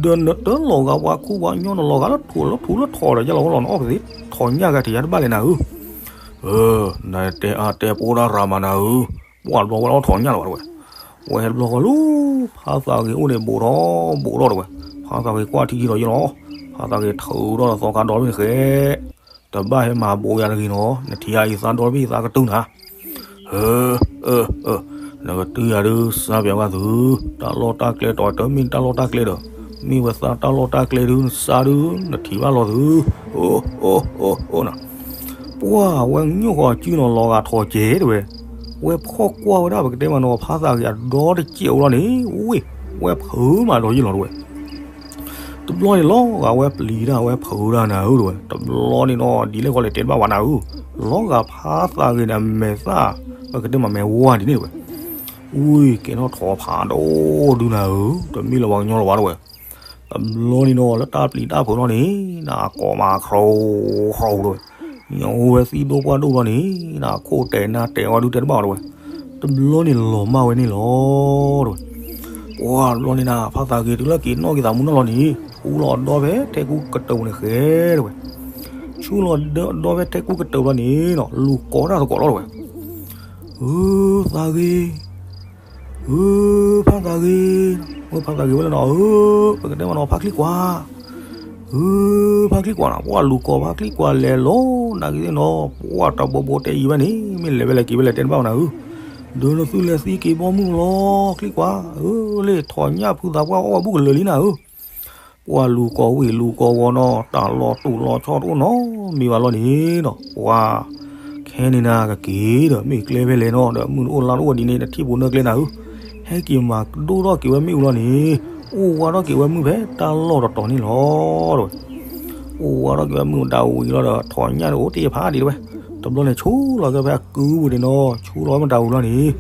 ဒီးနတလီၤဂာ်ပှၤခူပှၤညီ နလီၤဂာ်လၢထူၣ်လၢထူၣ်လၢထီၣ်ဒီးယလီၤဝဲလီၤ နအီၣ်ပသ့ ထီၣ်ညၣ်ဂၤထံးယၤတဘၣ်လဲၣ်နၤဧၢ. နတဲအါတဲပိတၢ်ရၤမးနၤဧၢ. ပှၤတဘျီဝဲလီၤထီၣ်ညၣ်လီၤဘၣ်တဝဲ. ဝဲဟဲတဘျီဃီလၢ ဖါသးဂ့ၤအိၣ်န့ၣ် ဘူးထီၣ်ဘူးထီၣ်တဝဲ. ဖါသးဂ့ၤကွၢ်ထံယံၤဒီးယလီၤ. ဖါသးဂ့ၤထုးထီၣ်သီခါဒီတဘ့ၣ်ဃဲ တဘၣ်ဟဲမၤဘူးယၤတဂ့ၤနီၤ, နထံၣ်အံၤသးဒီတဘ့ၣ်သးကတုၤနၤ. နကတုၤယၤဒုးစါပၠးဘၣ်သု, တၢ်လီၢ်တၢ်ကျဲတီၤတမ့ၢ်တၢ်လီၢ်တၢ်ကျဲဒီး, မ့ၢ်ဝဲသးတၢ်လီၢ်တၢ်ကျဲဒုး နစါဒုး နထံၣ်ဘၣ်လီၤသု. ပှၤဝဲညိၣ်ဃီၤစုနီၤ လီၤဂာ်ထီၣ်ကဲတဝဲ. ဝဲဖီၣ်ကွၢ်ဝဲဒၣ်ပကတဲမးနီၤ ဖါသးဂ့ၤအဒီတစဲးအိၣ်လီၤန့ၣ်, ဝ့ၢ်, ဝဲဖုးမးဒီးယ့ၢ်လီၤတဝဲ. တဘျီန့ၣ်လီၤဂာ်ဝဲပျံၤတၢ်ဝဲဖုးတၢ်နၤဧၢတဝဲ. တဘျီန့ၣ်နီၤ ဒ်လဲၣ်ဃီလဲၣ်တဲတဘၣ်ဝဲနၤဧၢ, လီၤဂာ်ဖါသးဂ့ၤန့ၣ် အမဲာ်သၣ် ပကတဲမးမဲာ်ဝါဒ်န့ၣ်တဝဲ. အူကဲထီၣ်ထီၣ်ဖးဒိၣ်ဒုနၤဧၢ, တမ့ၢ်လၢၤပှၤကညီလၢၤဘၣ်တဲဝဲ. တဘျီန့ၣ်ဒီး လၢတၢ်ပျံၤတၢ်ဖုးထီၣ်န့ၣ် နကိးမၤ ခြိခြိတဲဝဲ, ညိဝဲသံဒိၣ်ပှၢ်ဒိၣ်ဘျီန့ၣ် နခိၣ်တဲာ်နါတဲာ်ဝဲဒုတဲတဘၣ်အီၤတဲဝဲ. တဘျီန့ၣ်လီၤမၢ်ဝဲန့ၣ်လီၤတဲဝဲ. ပှၤတဘျီန့ၣ်နၤ ဖါသးဂ့ၤတုၤလၢက့ၤနီၣ်က့ၤသးမူနီၢ်လီၤန့ၣ် ဆူလီၤဒီဖဲထဲကူကတၢၢ်ပူၤန့ၣ်ဃဲတဲဝဲ. ဆူလီၤဒီဖဲထဲကူကတၢၢ်ဘျီန့ၣ် လူၤကိးတၢ်သကိးလီၤတဲဝဲ. ဧၢ, သးဂ့ၤ, ဧၢ, ဖါသးဂ့ၤ, မ့ၢ်ဖါသးဂ့ၤဝဲလဲၣ်နီၤဧၢ, ပကတဲမးနီၤ ဖါချံကွၢ်, ဧၢ, ဖါချံကွၢ်နီၤ, ပှၤလူၤကိးဖါချံကွၢ်လဲၤလီၤ နာ်က့သ့ၣ်နီၤ, ပှၤတဘိဘိတဲအံၤဝဲန့ၣ် မ့ၢ်လဲၤဝဲလဲၤက့ၤဝဲလဲၤတဲတဘၣ်နၤဧၢ, ဒီးနသူလဲၤသံက့ၤဘီမုၢ်လီၤ ချံကွၢ်ဧၢ, လၢထီၣ်ညၣ်ဖုသးပှၢ်အီၣ်ဝဲဘူၣ်ကလၢာ်လံနၤဧၢ. ပှၤလူၤကိးဝ့ၢ်လူၤကိးဝီၤနီၤ တၢ်လီၤတူာ်လီၤဆီတအိၣ်နီတမံၤဘၣ်လီၤန့ၣ်နီၤ, ပှၤ ခဲန့ၣ်နၤကက့ၤဒီး မ့ၢ်ကျဲဖဲလဲၣ်နီၤ ဒီးမုၢ်တအိၣ်လါတအိၣ်ဒ်န့ၣ် နထံၣ်ပူၤနၢကျဲနၤဧၢ, ဟဲက့ၤမၤကဒိၣ်ထီၣ်က့ၤဝဲမ့ၣ်အူလီၤန့ၣ်, အိၣ်ဝါထီၣ်က့ၤဝဲမုၢ်ဖဲတၢ်လီၢ်တတီၤန့ၣ်လီၤတဲဝဲ. အိၣ်ဝါထီၣ်က့ၤဝဲမုၢ်ဒၣ်ဝံၤလီၤဒီး ထီၣ်ညၣ်န့ၣ်အိၣ်တ့ၢ်ဖးဒံးတဲဝဲ. တဘျီန့ၣ် ဆူလီၤက့ၤဖဲအကုပူၤန့ၣ်နီၤ ဆူလီၤဝဲမုၢ်ဒၣ်ဝံၤလီၤန့ၣ်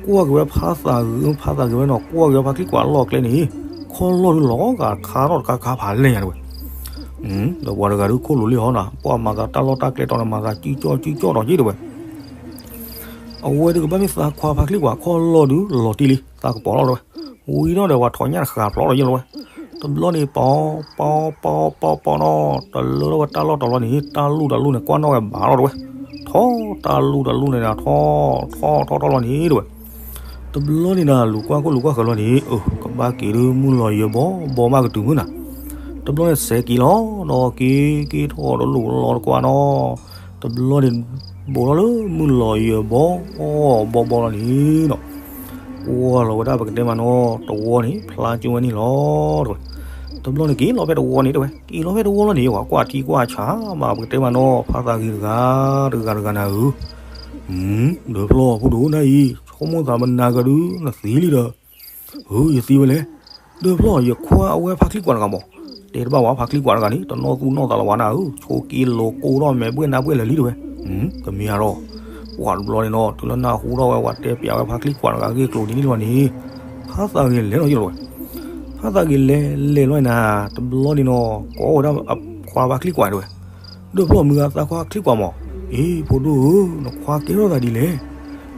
ကွၢ်က့ၤဝဲဖါသးဂ့ၤ ဖါသးဂ့ၤဝဲနီၤ ကွၢ်က့ၤဝဲဖါချံကွၢ်အလီၢ်ကျဲန့ၣ်, ခီၣ်လီၢ်ဒုးလီၤဂာ်ခါထီၣ်တခါခါဖးလဲၢ်ညါတဲဝဲ. ဒီးပှၤတဂၤဒုးခိၣ်လိာ်လံဟီနီၤ ပှၤမၤသးတၢ်လီၢ်တၢ်ကျဲတီၤန့ၣ် မၤသးစုကၠီၣ်စုကၠီၣ်ဒီးက့တဲဝဲ. အဝဲဒုးကဘၣ်မ့ၢ်သးခွါဖါချံကွၢ်ခီၣ်လီၢ်ဒုးလီၤတံၢ်လံ သးကပီၤလီၤတဲဝဲ. ဝံၤဒီးဒီးပှၤထီၣ်ညၣ်တဃာ်ဖျိးလီၤယဲလီၤဝဲ. တဘျီန့ၣ် ပီၤ ပီၤ ပီၤ ပီၤ ပီၤနီၤ တလၢထီၣ်ဝဲတၢ်လီၢ်တီၤလီၤန့ၣ် တၢ်လူၢ်တၢ်လူၢ်န့ၣ် ကွၢ်နီၣ်ဝဲဘၣ်လီၤတဲဝဲ. ထီၣ်တၢ်လူၢ်တၢ်လူၢ်န့ၣ်နၤ ထီၣ် ထီၣ် ထီၣ် ထီၣ်လီၤန့ၣ်တဲဝဲ. တဘျီန့ၣ်နၤ လူၤကွၢ်ခိၣ်လူၤကွၢ်ဃၢၤလီၤန့ၣ် အၢ ကဘၣ်က့ၤဒုးမုၢ်လီၤယဲၤဘီ ဘီမးကတုၤမုၢ်နၤ. တဘျီန့ၣ်စဲးက့ၤလီၤနီၤ က့ၤက့ၤထီၣ်တလူၢ်လီၤတကွၢ်နီၤ. တဘျီန့ၣ် ဘူးထီၣ်လၢမုၢ်လီၤယဲၤဘီ ဘီဘီလီၤန့ၣ်နီၤ. ကွၢ်လီၤဝဲဒၣ်ပကတဲမးနီၤ တဝီန့ၣ် ဖျါကၠိဝဲန့ၣ်လီၤတဲဝဲ. တဘျီန့ၣ်က့ၤလီၤဖဲတဝီန့ၣ်တဲဝဲ က့ၤလီၤဖဲတဝီလီၤန့ၣ် ပှၤကွၢ်ထံကွၢ်ဆးမး ပကတဲမးနီၤ ဖါသးဂ့ၤတဂၤ တဂၤတဂၤနၤဧၢ. ဒီးဖျီၣ်ဖိဒိၣ်နၤအံၤ ဆိကမိၣ်သးမနၤကဒုး နသံလံဒီး ဧၢ ယသံဝဲလဲၣ်. ဒီးဖျီၣ် ယခွါအဝဲဖါချံကွၢ်တဂၤမး တဲတဘၣ်ဝဲဖါချံကွၢ်တဂၤန့ၣ် တနီၣ်သူၣ်နီၣ်သးလၢၤဝဲနၤဧၢ, ဆိးက့လိၤကိၢ်ထီၣ်မဲာ်ဘှဲၣ်နါဘှဲၣ်လၢာ်လံတဲဝဲ. ကမ့ၢ်ဧါဒီး ပှၤတဘျီန့ၣ်နီၤ တုၤလၢနၢ်ဟူထီၣ်ဝဲ ပှၤတဲပျးဝဲဖါချံကွၢ်တဂၤအဂ့ၢ်အကျိၤဒ်န့ၣ်လီၤန့ၣ် ဖါသးဂ့ၤလဲၤလီၤယဲလီၤဝဲ. ဖါသးဂ့ၤလဲၤလဲၤလီၤနၤ တဘျီန့ၣ်နီၤ ကိးဝဲဒၣ်အခွါဖါချံကွၢ်တဲဝဲ. ဒီးဖျီၣ် မုၢ်ဂၤသးခွါချံကွၢ်မး, အ့ ဖိဒိၣ်ဧၢ, နခွါကဲထီၣ်သးဒ်လဲၣ်.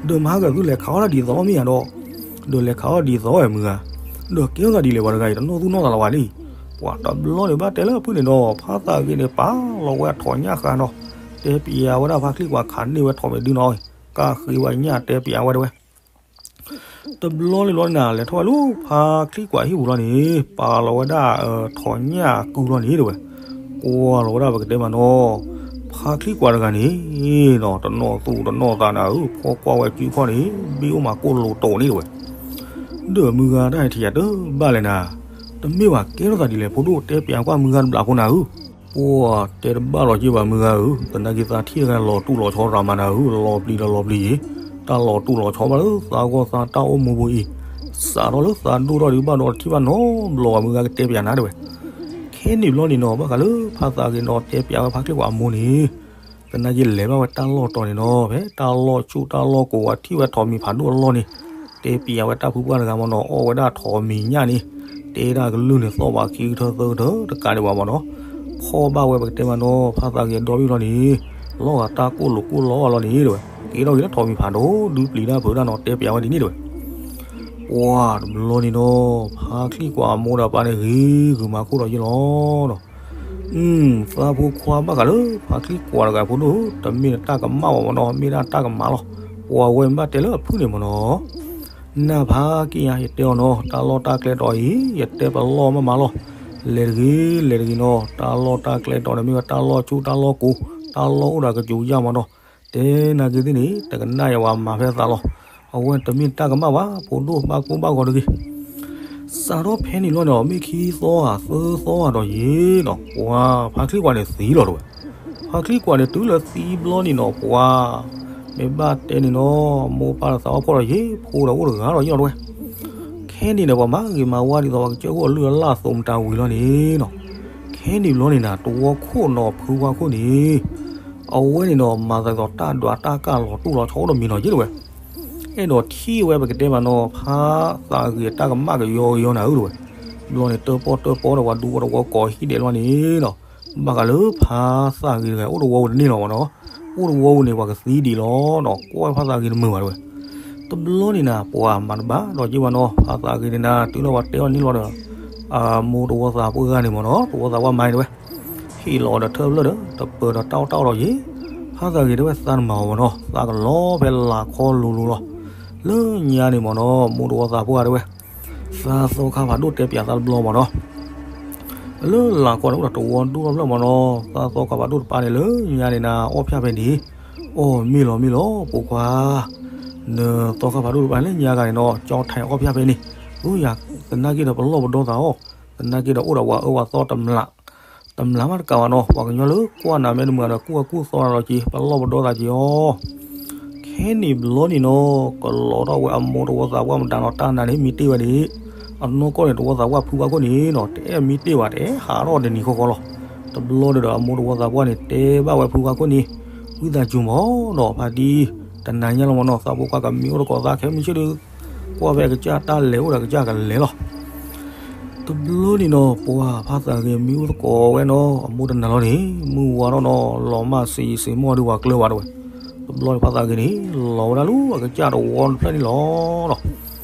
ဒီးမဟါကသုလဲၤခးအီၣ်တၢ်ဒ်သိးမ့ၢ်ဧါဒီး, ဒီးလဲၤခးအီၣ်ဒ်သိးဝဲမုၢ်ဂၤ, ဒီးကဲထီၣ်သးဒ်လဲၣ် ပှၤတဂၤအံၤ တနီၣ်သူၣ်နီၣ်သးလၢၤဝဲလံ. ပှၤတဘျီန့ၣ်ဘၣ်တဲလၢအဖုၣ်န့ၣ်ဒီး ဖါသးဂ့ၤန့ၣ် ပာ်လီၤဝဲအထီၣ်ညၣ်ဃာ်နီၤ, တဲပျးဝဲဒၣ်ဖါချံကွၢ်ခးန့ၢ်ဝဲထီၣ်မဲာ်ဒုနီၤ, ကးဃ့ဝဲညၣ်တဲပျးဝဲတဲဝဲ. တဘျီလံဘျီန့ၣ်နၤ လဲၤထီၣ်ဝဲလၢဖါချံကွၢ်ဟံၣ်ပူၤလီၤန့ၣ် ပာ်လီၤဝဲဒၣ်ထီၣ်ညၣ်အကုလီၤန့ၣ်တဲဝဲ. ကွၢ်လီၤဝဲဒၣ်ပကတဲမးနီၤ, ဖါချံကွၢ်တဂၤန့ၣ်နီၤ တနီၣ်သူၣ်တနီၣ်သးနၤဧၢ, ဖီကွၢ်ဝဲစုခီၣ်န့ၣ် ဘ့ၣ်အိၣ်မးကိၢ်လိၤတိာ်န့ၣ်တဲဝဲ. ဒီးမုၢ်ဂၤတၢ်ဟဲထံၣ်ယၤတဘၣ်လဲၣ်နၤ, တမ့ၢ်ဘၣ်ကဲထီၣ်သးဒ်လဲၣ် ဖိဒိၣ်တဲပျးကွၢ်မုၢ်ဂၤတဘျီဖိနၤဧၢ. ပှၤတဲတဘၣ်လီၤက့ၤဘၣ်မုၢ်ဂၤဧၢ, သနာ်က့သးထံၣ်တဂၤလီၤတူၢ်လီၤဆီရၤမးနၤဧၢ, လီၤပျံၤဒီးလီၤပျံၤယံၤ, တၢ်လီၤတူၢ်လီၤဆီဘၣ်လၢသးဂီၢ်သးတၢ်အိၣ်မူပူၤအံၤ, စးထီၣ်လၢသးဒိၣ်ထီၣ်ဒုးဘၣ်ဒီးတထံၣ်ဘၣ်နီတဘျီဘၣ် မုၢ်ဂၤကတဲပျးနၤတဲဝဲ. ခဲန့ၣ်ဘျီန့ၣ်နီၤ ဘၣ်ဃးလၢဖါသးဂ့ၤနီၤ တဲပျးဝဲဖါချံကွၢ်အမိၢ်န့ၣ် သနာ်က့လဲၤဘၣ်ဝဲတၢ်လီၢ်တီၤန့ၣ်နီၤ ဖဲတၢ်လီၢ်ဆူၣ်တၢ်လီၢ်ကိးဝဲထံၣ်ဝဲထိးမံၤဖးဒိၣ်အလီၢ်န့ၣ်, တဲပျးဝဲတၢ်ဖုပှၢ်တဂၤမးနီၤ အီၣ်ဝဲဒၣ်ထိးမံၤညၣ်န့ၣ်, တဲဒၣ်ကလုၢ်န့ၣ် သီၣ်ဘၣ်ခံကထၢသၢကထၢတကးဒံးဘၣ်မးနီၤ, ဖီၣ်ဘၣ်ဝဲပကတဲမးနီၤ ဖါသးဂ့ၤအဒီဘ့ၣ်လီၤန့ၣ်, လီၤဂာ်တၢ်ကိၢ်လိာ်ကိၢ်လီၤအလီၢ်န့ၣ်တဲဝဲ, ကဲထီၣ်က့ၤလၢထိးမံၤဖးဒိၣ် ဒုးပျံၤတၢ်ဖုးတၢ်နီၤ တဲပျးဝဲဒ်န့ၣ်တဲဝဲ. ပှၤတဘျီန့ၣ်နီၤ ဖါချံကွၢ်အမိၢ်ဒီးပၢ်န့ၣ်ဂ့ၤဂုာ်မၤခိၣ်ဒီးယ့ၢ်လီၤနီၤ. သးဖိခွါဘၣ်ဃးလၢ ဖါချံကွၢ်တဂၤဖိဒိၣ်ဧၢ, တမ့ၢ်နတၢ်ကမၣ်ဘၣ်မးနီၤ, မ့ၢ်ဒၣ်တၢ်ကမၣ်လီၤ. ပှၤဝဲဘၣ်တဲလၢအဖုၣ်န့ၣ်မးနီၤ, နၢ်ဖးက့ၤယၤ ယတဲအီၤနီၤ, တၢ်လီၢ်တၢ်ကျဲတီၤအံၤ ယတဲပလီၢ်မးမးလီၤ. လဲၤတဂ့ၤ လဲၤတဂ့ၤနီၤ, တၢ်လီၢ်တၢ်ကျဲတီၤန့ၣ် မ့ၢ်ဝဲတၢ်လီၢ်ဆူၣ်တၢ်လီၢ်ကိး, တၢ်လီၢ်အိၣ်ဒီးကစူၤယၢ်မးနီၤ. တဲနာ်က့သ့ၣ်န့ၣ် တကနၣ်ယဝၤမၤဖဲသးလီၤ. အဝဲတမ့ၢ်တၢ်ကမၣ်ဘၣ်, ဖိဒိၣ်ဘၣ်ကိၢ်ဘၣ်ဂီၤတဂ့ၤ. စးထီၣ်ဖဲန့ၣ်လီၤန့ၣ် မ့ၢ်ခံသီဧါသၢသီဧါဒီးယ့ၣ်နီၤ, ပှၤဖါချံကွၢ်န့ၣ်သံလီၤတဲဝဲ. ဖါချံကွၢ်န့ၣ် တုၤလၢသံဘျီန့ၣ်နီၤ ပှၤ မ့ၢ်ဘၣ်တဲန့ၣ်နီၤ, မိၢ်ပၢ်ဒီးသးအီၣ်ဖှီၣ်ဒီးယ့ၣ် ဖိဒီးအိၣ်တဂၤဒီးယ့ၣ်လီၤတဲဝဲ. ခဲန့ၣ်ဒီး ပှၤမၤဂ့ၤမၤဝါဒ်သိး ပှၤကစၢၢ်ခိၣ်အလုၢ်အလၢ်အသိးမတၤဝံၤလီၤန့ၣ်နီၤ, ခဲန့ၣ်ဘျီန့ၣ်နၤ တဝီခိၣ်နီၤ ဖုဝါခိၣ်န့ၣ် အဝဲန့ၣ်နီၤ မၤသးဒ်သိးတၢ်ဒွးတၢ်ကၢ်လီၤတူၢ်လီၤဆီအိၣ်ဒီးမံၤနီၤယ့ၣ်တဲဝဲ. အဲၣ်ဒိးထံၣ်ဝဲပကတဲမးနီၤ ဖါသးဂ့ၤအတၢ်ကမၣ်ကယီကယီနၤဧၢတဝဲ. ဘျီန့ၣ် တၢၣ်ပီၣ်တၢၣ်ပီဒီးပှၤဒူဝီတဝီကိးဟံၣ်ဒဲးလီၤန့ၣ်နီၤ, ဘၣ်ဃးလၢဖါသးဂ့ၤတဂၤ အိၣ်တဝီပူၤတန့ၢ်လီၤမးနီၤ, အိၣ်တဝီပူၤန့ၣ် ပှၤကသံဒံးလီၤနီၤ, ကွၢ်ဖါသးဂ့ၤတမုာ်ဘၣ်တဝဲ. တဘျီန့ၣ်နၤ ပှၤမၤတဘၣ်ဒီးက့ၤဘၣ်နီၤ, ဖါသးဂ့ၤန့ၣ်နၤ တုၤလၢပှၤတဲအီၤန့ၣ်လီၤဒီး အမိၢ်တဝီသးပှၢ်ဂၤန့ၣ်မးနီၤ, တဝီသးပှၢ်မါန့ၣ်တဝဲ ဟ့ၣ်လီၤဒီးထၢၣ်ဖျၢၣ်ဒီး တပၢၤဒီးတၢ်အီၣ်တၢ်အီဒီးယ့ၤ, ဖါသးဂ့ၤတဝဲသးတမၤအီၤဘၣ်နီၤ, သးကလီဖဲလၢ်ခီလိၤလိၤလီၤ. လၢညါန့ၣ်မးနီၤ မိၢ်တဝီသးပှၢ်တဝဲ သးသီခါဖးဒိၣ်တဲပၠးသးတဘျီမးနီၤ, လၢလၢ်ခီန့ၣ် အိၣ်ဒီးတဝီဒူၣ်ထီၣ်ဖျၢၣ်မးနီၤ, သးသီခါဖးဒိၣ်တပၤန့ၣ် လၢညါန့ၣ်နၤ အီၣ်ဖၠၣ်ဖဲန့ၣ်, အိၣ်မ့ၢ်လီၤမ့ၢ်လီၤ ပိာ်ခွါ နသီခါဖးဒိၣ်တပၤလၢညါဂၤန့ၣ်နီၤ ကၠီထံးအီၣ်ဖၠၣ်ဖဲန့ၣ်, အၢ ယၤသနာ်က့ဒီးပလီၢ်ပဒီသးအီၤ, သနာ်က့ဒီးအိၣ်ဒီးပှၤအၢပှၤသီတမျး, တမျးမးတကးဘၣ်နီၤ, ပှၤကညီလၢကွၢ်နၤမ့ၢ်တမုာ်ဒီး ကူၣ်အကူၣ်သီနၤလီၤက့ၤ ပလီၢ်ပဒီသးက့ၤအီၤ. ခဲန့ၣ်ဘျီန့ၣ်နီၤ ကလီထီၣ်ဝဲအမိၢ်တဝီသးပှၢ်မတၤနီၤ, တၢ်နါန့ၣ်မံတ့ၢ်ဝဲဒၣ်, အနီၢ်ကီၢ်န့ၣ် တဝီသးပှၢ်ဖုဘၣ်ခိၣ်န့ၣ်နီၤ တအဲၣ်မံတ့ၢ်ဘၣ် တအဲၣ်ဟးထီၣ်တနံၤဃီဃီလီၤ. တဘျီဒီး အမိၢ်တဝီသးပှၢ်န့ၣ် တဲဘၣ်ဝဲဖုဘၣ်ခိၣ်န့ၣ်, ဝံသးစူၤမးနီၤ ဖါတံၢ်, တနၤညါလီၤမးနီၤ သးဖိခွါကမံအိၣ်သကိးသးခဲမုၢ်ဆ့ၣ်ဒီး ကွၢ်ဖဲအကစၢ်တၢ်လဲၤအိၣ်ဒီးအကစၢ်ကလဲၤလီၤ. တဘျီန့ၣ်နီၤ ပှၤဖါသးဂ့ၤမံအိၣ်သကိးဝဲနီၤ အမိၢ်တနၤလီၤန့ၣ် မုၢ်ဝါထီၣ်နီၤ လီၤမၢ်စံးစံးမီၢ်ဒုးပှၤကျၢၤဘၣ်တဝဲ. တဘျီန့ၣ်ဖါသးဂ့ၤန့ၣ် လီၤဝဲဒၣ်လၢအကစၢ်တဝီတဖျၢၣ်န့ၣ်လီၤ.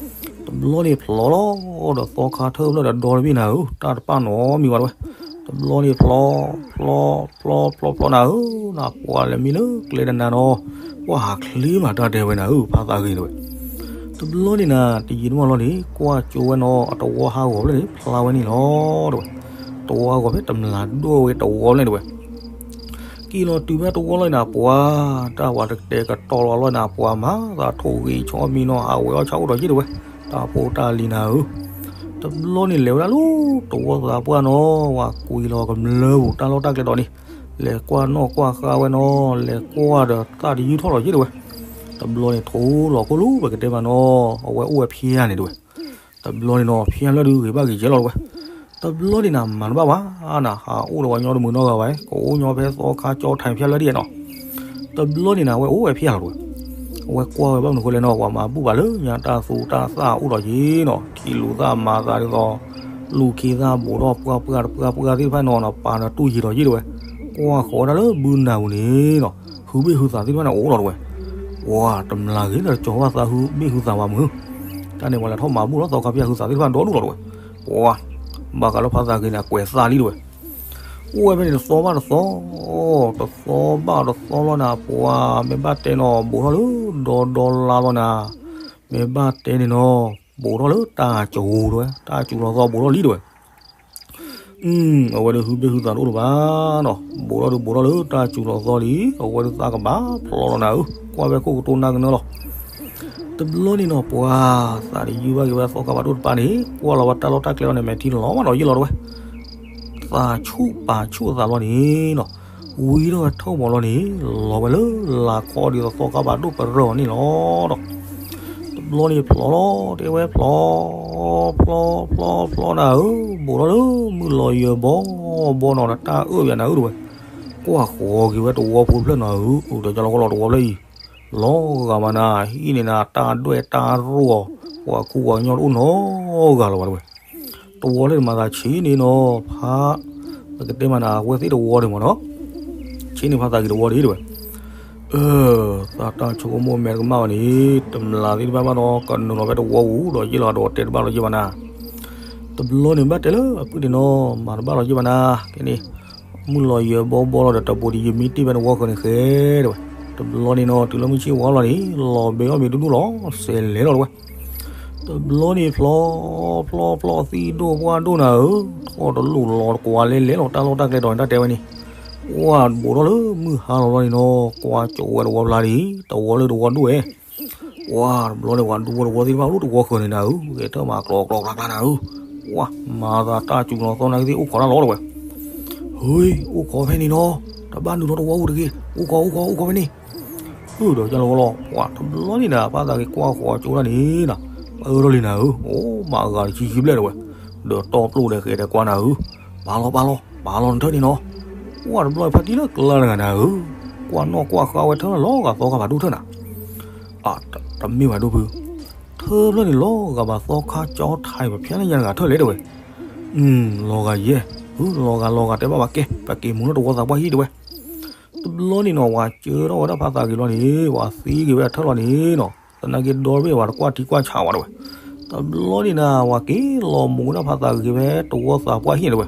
တဘျီန့ၣ်ဖျိးလီၤဒီးသီခါထၢၣ်ဖျၢၣ်ဒီးဒီတဘ့ၣ်နၤဧၢ, တၢ်တပာ်နီတမံၤဘၣ်တဝဲ. တဘျီန့ၣ်ဖျိး, ဖျိး, ဖျိး, ဖျိးဖျိးနၤဧၢ, နပှၤလဲၤမံလၢကျဲတနၤနီၤ, ကွၢ်ဟးချ့မးတၢ်တဲဝဲနၤဧၢ ဖါသးဂ့ၤတဝဲ. တဘျီန့ၣ်နၤ တယံာ်တမီၢ်လီၤန့ၣ် ကွၢ်ကၠိဝဲနီၤ အတဝီဟးဂီၤဖျၢၣ်န့ၣ် ဖျါဝဲန့ၣ်လီၤတဝဲ. တဝီဟးဂီၤဖဲတမျးဒိၣ်ဝဲတဝီဖျၢၣ်န့ၣ်တဝဲ. က့ၤလီၤတုၤဖဲတဝီလီၤနၤ ပှၤ, တၢ်ပှၤတတဲာ်ကတီၤလီၤလီၤနၤ ပှၤမၤသးထိၣ်ဂ့ၤဆီမံၤနီၤ ဟးဝဲအီၣ်ဆၣ်အိၣ်ဒီးယ့ၢ်တဝဲ, တၢ်ဖိတၢ်လံၤနၤဧၢ. တဘျီန့ၣ်လဲၤဝဲဒၣ်လၢတဝီသးပှၢ်နီၤ ပှၤကွံာ်လီၤကမျၢၢ်ပူၤတၢ်လီၢ်တၢ်ကျဲဒီးန့ၣ်, လဲၤကွၢ်နီၣ်ကွၢ်ဃါဝဲနီၤ လဲၤကွၢ်ဒီးသၣ်တယုၢ်ထီၣ်လီၤယ့ၢ်တဝဲ. တဘျီန့ၣ်ထိၣ်လီၤခိၣ်လၢပကတဲမးနီၤ အဝဲအိၣ်ဝဲဖၠါန့ၣ်တဝဲ. တဘျီန့ၣ်နီၤ ဖၠါလၢဒုးဂ့ၤဘၣ်ဂ့ၤကဲလီၤတဝဲ. တဘျီန့ၣ်နၤ မၤတဘၣ်ဘၣ်နၤ ဟးအိၣ်ဒီးပှၤကညီတမုာ်နီတဂၤဘၣ်, ကအိၣ်ညီဖဲသီခါကၠီထံးဖၠါလၢဒ်အံၤနီၤ. တဘျီန့ၣ်နၤ အဝဲအိၣ်ဝဲဖၠါလီၤတဝဲ. အဝဲကွၢ်ဝဲဘၣ်မနုၤဃိလဲၣ်နီၤ ပှၤမၤဘူၣ်ဘၣ်လၢညါတၢ်သူတၢ်သၣ်အိၣ်ဒီးယ့ၢ်နီၤ ထံလူၤသၣ်မၤသးဒ်သိး လူၤခ့သၣ်ဘူးထီၣ်ပှၢ်ပှၢ်တပှၢ်ပှၢ်သ့ၣ်တဖၣ်နီၤ နပာ်နတူၢ်ယံၤဒီးယ့ၢ်တဝဲ. ကွၢ်ဃီၤဝဲဒၣ်လၢဘုနၤပူၤန့ၣ်နီၤ ဟုဘ့ၣ်ဟုသးသ့ၣ်တဖၣ်န့ၣ်အိၣ်လီၤတဝဲ. ပှၤတမျးဂ့ၤဒီးကၠီၤဘၣ်သးဟုဘ့ၣ်ဟုသးဝဲမုၢ် တၢ်န့ၣ်ပှၤလဲၤထီၣ်မၤဘူၣ်လီၤသီခါဖၠါဟုသးသ့ၣ်တဖၣ်ဒီဒူၣ်လီၤတဝဲ. ပှၤ ဘၣ်ဃးလၢဖါသးဂ့ၤန့ၣ် အကွဲးသးလံတဝဲ. အိၣ်ဝဲဖဲန့ၣ်တသီဘၣ်တသီ, တသီဘၣ်တသီလီၤနၤ ပှၤမ့ၢ်ဘၣ်တဲနီၤ ဘူးထီၣ်လၢဒီဒီလါလီၤနၤ, မ့ၢ်ဘၣ်တဲန့ၣ်နီၤ ဘူးထီၣ်လၢတၢ်စူၤတဝဲ, တၢ်စူၤလီၤသီဘူးထီၣ်လံတဝဲ. အဝဲဒၣ်ဟုဘ့ၣ်ဟုသးတအိၣ်လၢၤဘၣ်နီၤ, ဘူးထီၣ်ဒုးဘူးထီၣ်လၢတၢ်စူၤလီၤသီလံ, အဝဲဒၣ်သးကဘၣ်ဖျိးလီၤနၤဧၢ, ကွၢ်ဖဲခိၣ်ကတိၤနၢ်ကနၢလီၤ. တဘျီန့ၣ်နီၤ ပှၤသးတယုၢ်ဘၣ်က့ၤဝဲသီခါဖးဒိၣ်တပၤန့ၣ် ကွၢ်လီၤဝဲတၢ်လီၢ်တၢ်ကျဲလီၤန့ၣ် မဲာ်ထံလီၤမးနီၤယ့ၢ်လီၤတဝဲ. သးဆူၣ်ပာ်ဆူၣ်အသးလီၤန့ၣ်နီၤ, ဝံထီၣ်ဝဲထီၣ်မးလီၤန့ၣ် လီၤဝဲလၢလၤခီဒ်သိးသီခါဖးဒိၣ်ပရၢၢ်အီၤန့ၣ်လီၤဒီး တဘျီန့ၣ်ဖျိးလီၤ တဲဝဲဖျိး, ဖျိး ဖျိး ဖျိးနၤဧၢ, ဘူးထီၣ်လၢမုၢ်လီၤယၢၤဘီဘီနီၤ တၢ်အၢၣ်ယၤနၤဧၢတဝဲ. ကွၢ်ဃီၤက့ၤဝဲတဝီဖိတဖျၢၣ်နၤဧၢ, အိၣ်ဒီးကၠီလီၤဃီလီၤတဝီဖျၢၣ်အံၤ လီၤဂာ်မးနၤ, ဟံၣ်န့ၣ်နၤ တၢ်ဒွဲၣ်တၢ်ရိၣ်အီၤ, ပှၤကူပှၤကညီတအိၣ်နီတဂၤလၢၤဘၣ်တဝဲ. တဝီလၢနမၤသးဆံးန့ၣ်နီၤ, ဖး, ပကတဲမးနၤ အဝဲသ့ၣ်တဝီန့ၣ်မးနီၤ, ဆံးန့ၣ်ဖါသးဂ့ၤတဝီဒံးတဝဲ. အၢ, သးတၢ်ဆိကမိၣ်မဲာ်တကမၣ်ဘၣ်န့ၣ်, တမျးသ့ၣ်တဖၣ်ဘၣ်နီၤ ကနုာ်လီၤဖဲတဝီပူၤဒီးယ့ၢ်လီၤဒီးတဲတဘၣ်လီၤယ့ၢ်ဘၣ်နၤ. တဘျီန့ၣ်ဘၣ်တဲလၢအပုၢ်န့ၣ်နီၤ, မၤတဘၣ်လီၤယ့ၢ်ဘၣ်နၤ, ကဲန့ၣ် မုၢ်လီၤယၢၤဘီဘီလီၤဒီး တဘူးတယံၤမံတ့ၢ်ဖဲနဝီဃၢၤန့ၣ်ဃဲတဝဲ. တဘျီန့ၣ်နီၤ တုၤလၢမုၢ်ဆ့ၣ်ဝါလီၤန့ၣ် လီၤဘဲအီၣ်ဘ့ၣ်ဒူၣ်ဒူၣ်လီၤ စဲးလဲၤလီၤတဝဲ. တဘျီန့ၣ်ဖျီ, ဖျီ ဖျီ သံၣ်ဒိၣ်ပှၢ်ဒိၣ်နၤဧၢ, ထီၣ်တလိၣ်လီၤတကွၢ်လဲၤလဲၤလီၤတၢ်လီၢ်တၢ်ကျဲဒီးန့ၣ် တၢ်တဲဝဲန့ၣ်, ဝါဘူးထီၣ်လၢမုၢ်ဟါလီၤလီၤန့ၣ်နီၤ ကွၢ်ကၠိဝဲတဝီဖျါဒံး တဝီလၢတဝီဒိၣ်ဝဲ ဝါတဘျီန့ၣ် ပှၤဒူဖိတဝီသ့ၣ်တဖၣ်အိၣ်လၢတဝီဃၢၤန့ၣ်နၤဧၢ, ဂဲၤထၢၣ်မၤကျီကျီကျါကျါနၤဧၢ, ဝါ မၤသးတၢ်စူၤလီၤသီနာ်က့သ့ၣ်အိၣ်ခိးတၢ်လီၤတဝဲ. ဟူ, အိၣ်ခိးဖဲန့ၣ်နီၤ, တဘၣ်နုာ်လီၤတဝီပူၤတဂ့ၤ, အိၣ်ခိး အိၣ်ခိး အိၣ်ခိးဖဲန့ၣ်. အၢ ဒီးကၢ်လီၤဝီလီၤ ပှၤတဘျီန့ၣ်နၤ ဖါသးဂ့ၤကွၢ်ဃီၤကၠိဒၣ်န့ၣ်နၤ, ပၢၢ်ထီၣ်လံနၤဧၢ, အိၣ်မးအဂၤတဆံခံဘျဲၣ်တဝဲ, ဒီးတီၢ်ပျိၢ်ဒီးဃဲၤဒီးကွၢ်နၤဧၢ, ပာ်လီၤ ပာ်လီၤ ပာ်လီၤနထၢၣ်န့ၣ်နီၤ. ဝါတဘျီဖါတံၢ်လၢကျါတဂၤနၤဧၢ, ကွၢ်နီၣ်ကွၢ်ဃါဝဲထၢၣ်လီၤဂာ်သီခါဖးဒိၣ်ထၢၣ်နၤ. အ တမ့ၢ်ဘၣ်ဒိၣ်ဖု, ထၢဖျၢၣ်န့ၣ်လီၤဂာ်ဘၣ်သီခါကၠီထံး ပဖဲလၢညါတဂၤထၢၣ်လဲၣ်တဲဝဲ, လီၤဂာ်ယဲ, လီၤဂာ်လီၤဂာ်တဲဘၣ်ဘၣ်ကဲ ပက့ၤမူလၢတဝီသးပှၢ်ဟံၣ်တဲဝဲ, တဘျီန့ၣ်နီၤ ပှၤကၢထီၣ်ဝဲဒၣ်ဖါသးဂ့ၤဘျီန့ၣ် ပှၤသံက့ၤဝဲအထၢၣ်လီၤန့ၣ်နီၤ သနာ်က့ဒီတဘ့ၣ်ပှၤတကွၢ်ထံကွၢ်ဆးဝဲတဲဝဲ, တဘျီန့ၣ်နၤ ပှၤက့ၤလီၤမူဝဲဒၣ်ဖါသးဂ့ၤဖဲတဝီသးပှၢ်ဟံၣ်တဲဝဲ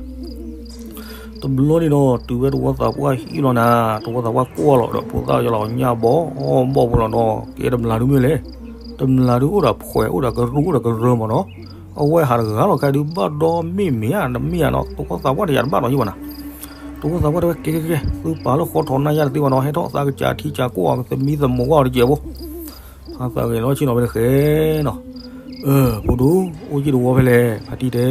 တဘျီန့ၣ်ဒီး တုၤဝဲတဝီသးပှၢ်ဟံၣ်လီၤနၤ, တဝီသးပှၢ်ကွၢ်လီၤဒီး ဖိသၣ်ယလီၤညၣ်ဘီဘီဖိလီၤဒီး ကဲတမျးဒုမ့ၢ်လဲၣ်, တမျးဒုအိၣ်ဒီးဖှဲးအိၣ်ဒီးကရူၢ်အိၣ်ဒီးကရၢမ့ၢ်နီၤ, အဝဲဟးတဂၤလီၤခါဒုးဘၣ်ဒီမ့ၢ်မ့ၢ်ဧါ တမ့ၢ်ဧါနီၤ တဝီသးပှၢ်တယၤတဘၣ်နီၤယဘၣ်နၤ, တဝီသးပှၢ်တဲဝဲ ကဲကဲကဲ သုပာ်လၢဃီထီၣ်နၢ်ယၢ်တသ့ဘၣ်နီၤ ဟဲထီၣ်သးကစးထံကစးကိၣ်အီၤ သမံသမိးကွၢ်အီၤတကဲးဖိ ဖါသးဂ့ၤလီၤဆ့ၣ်နီၤဖဲတဃဲနီၤ, အၢ ဖိဒိၣ် အိၣ်က့ၤတဝီဖဲလဲၣ် ဖါတံၢ်တဲ,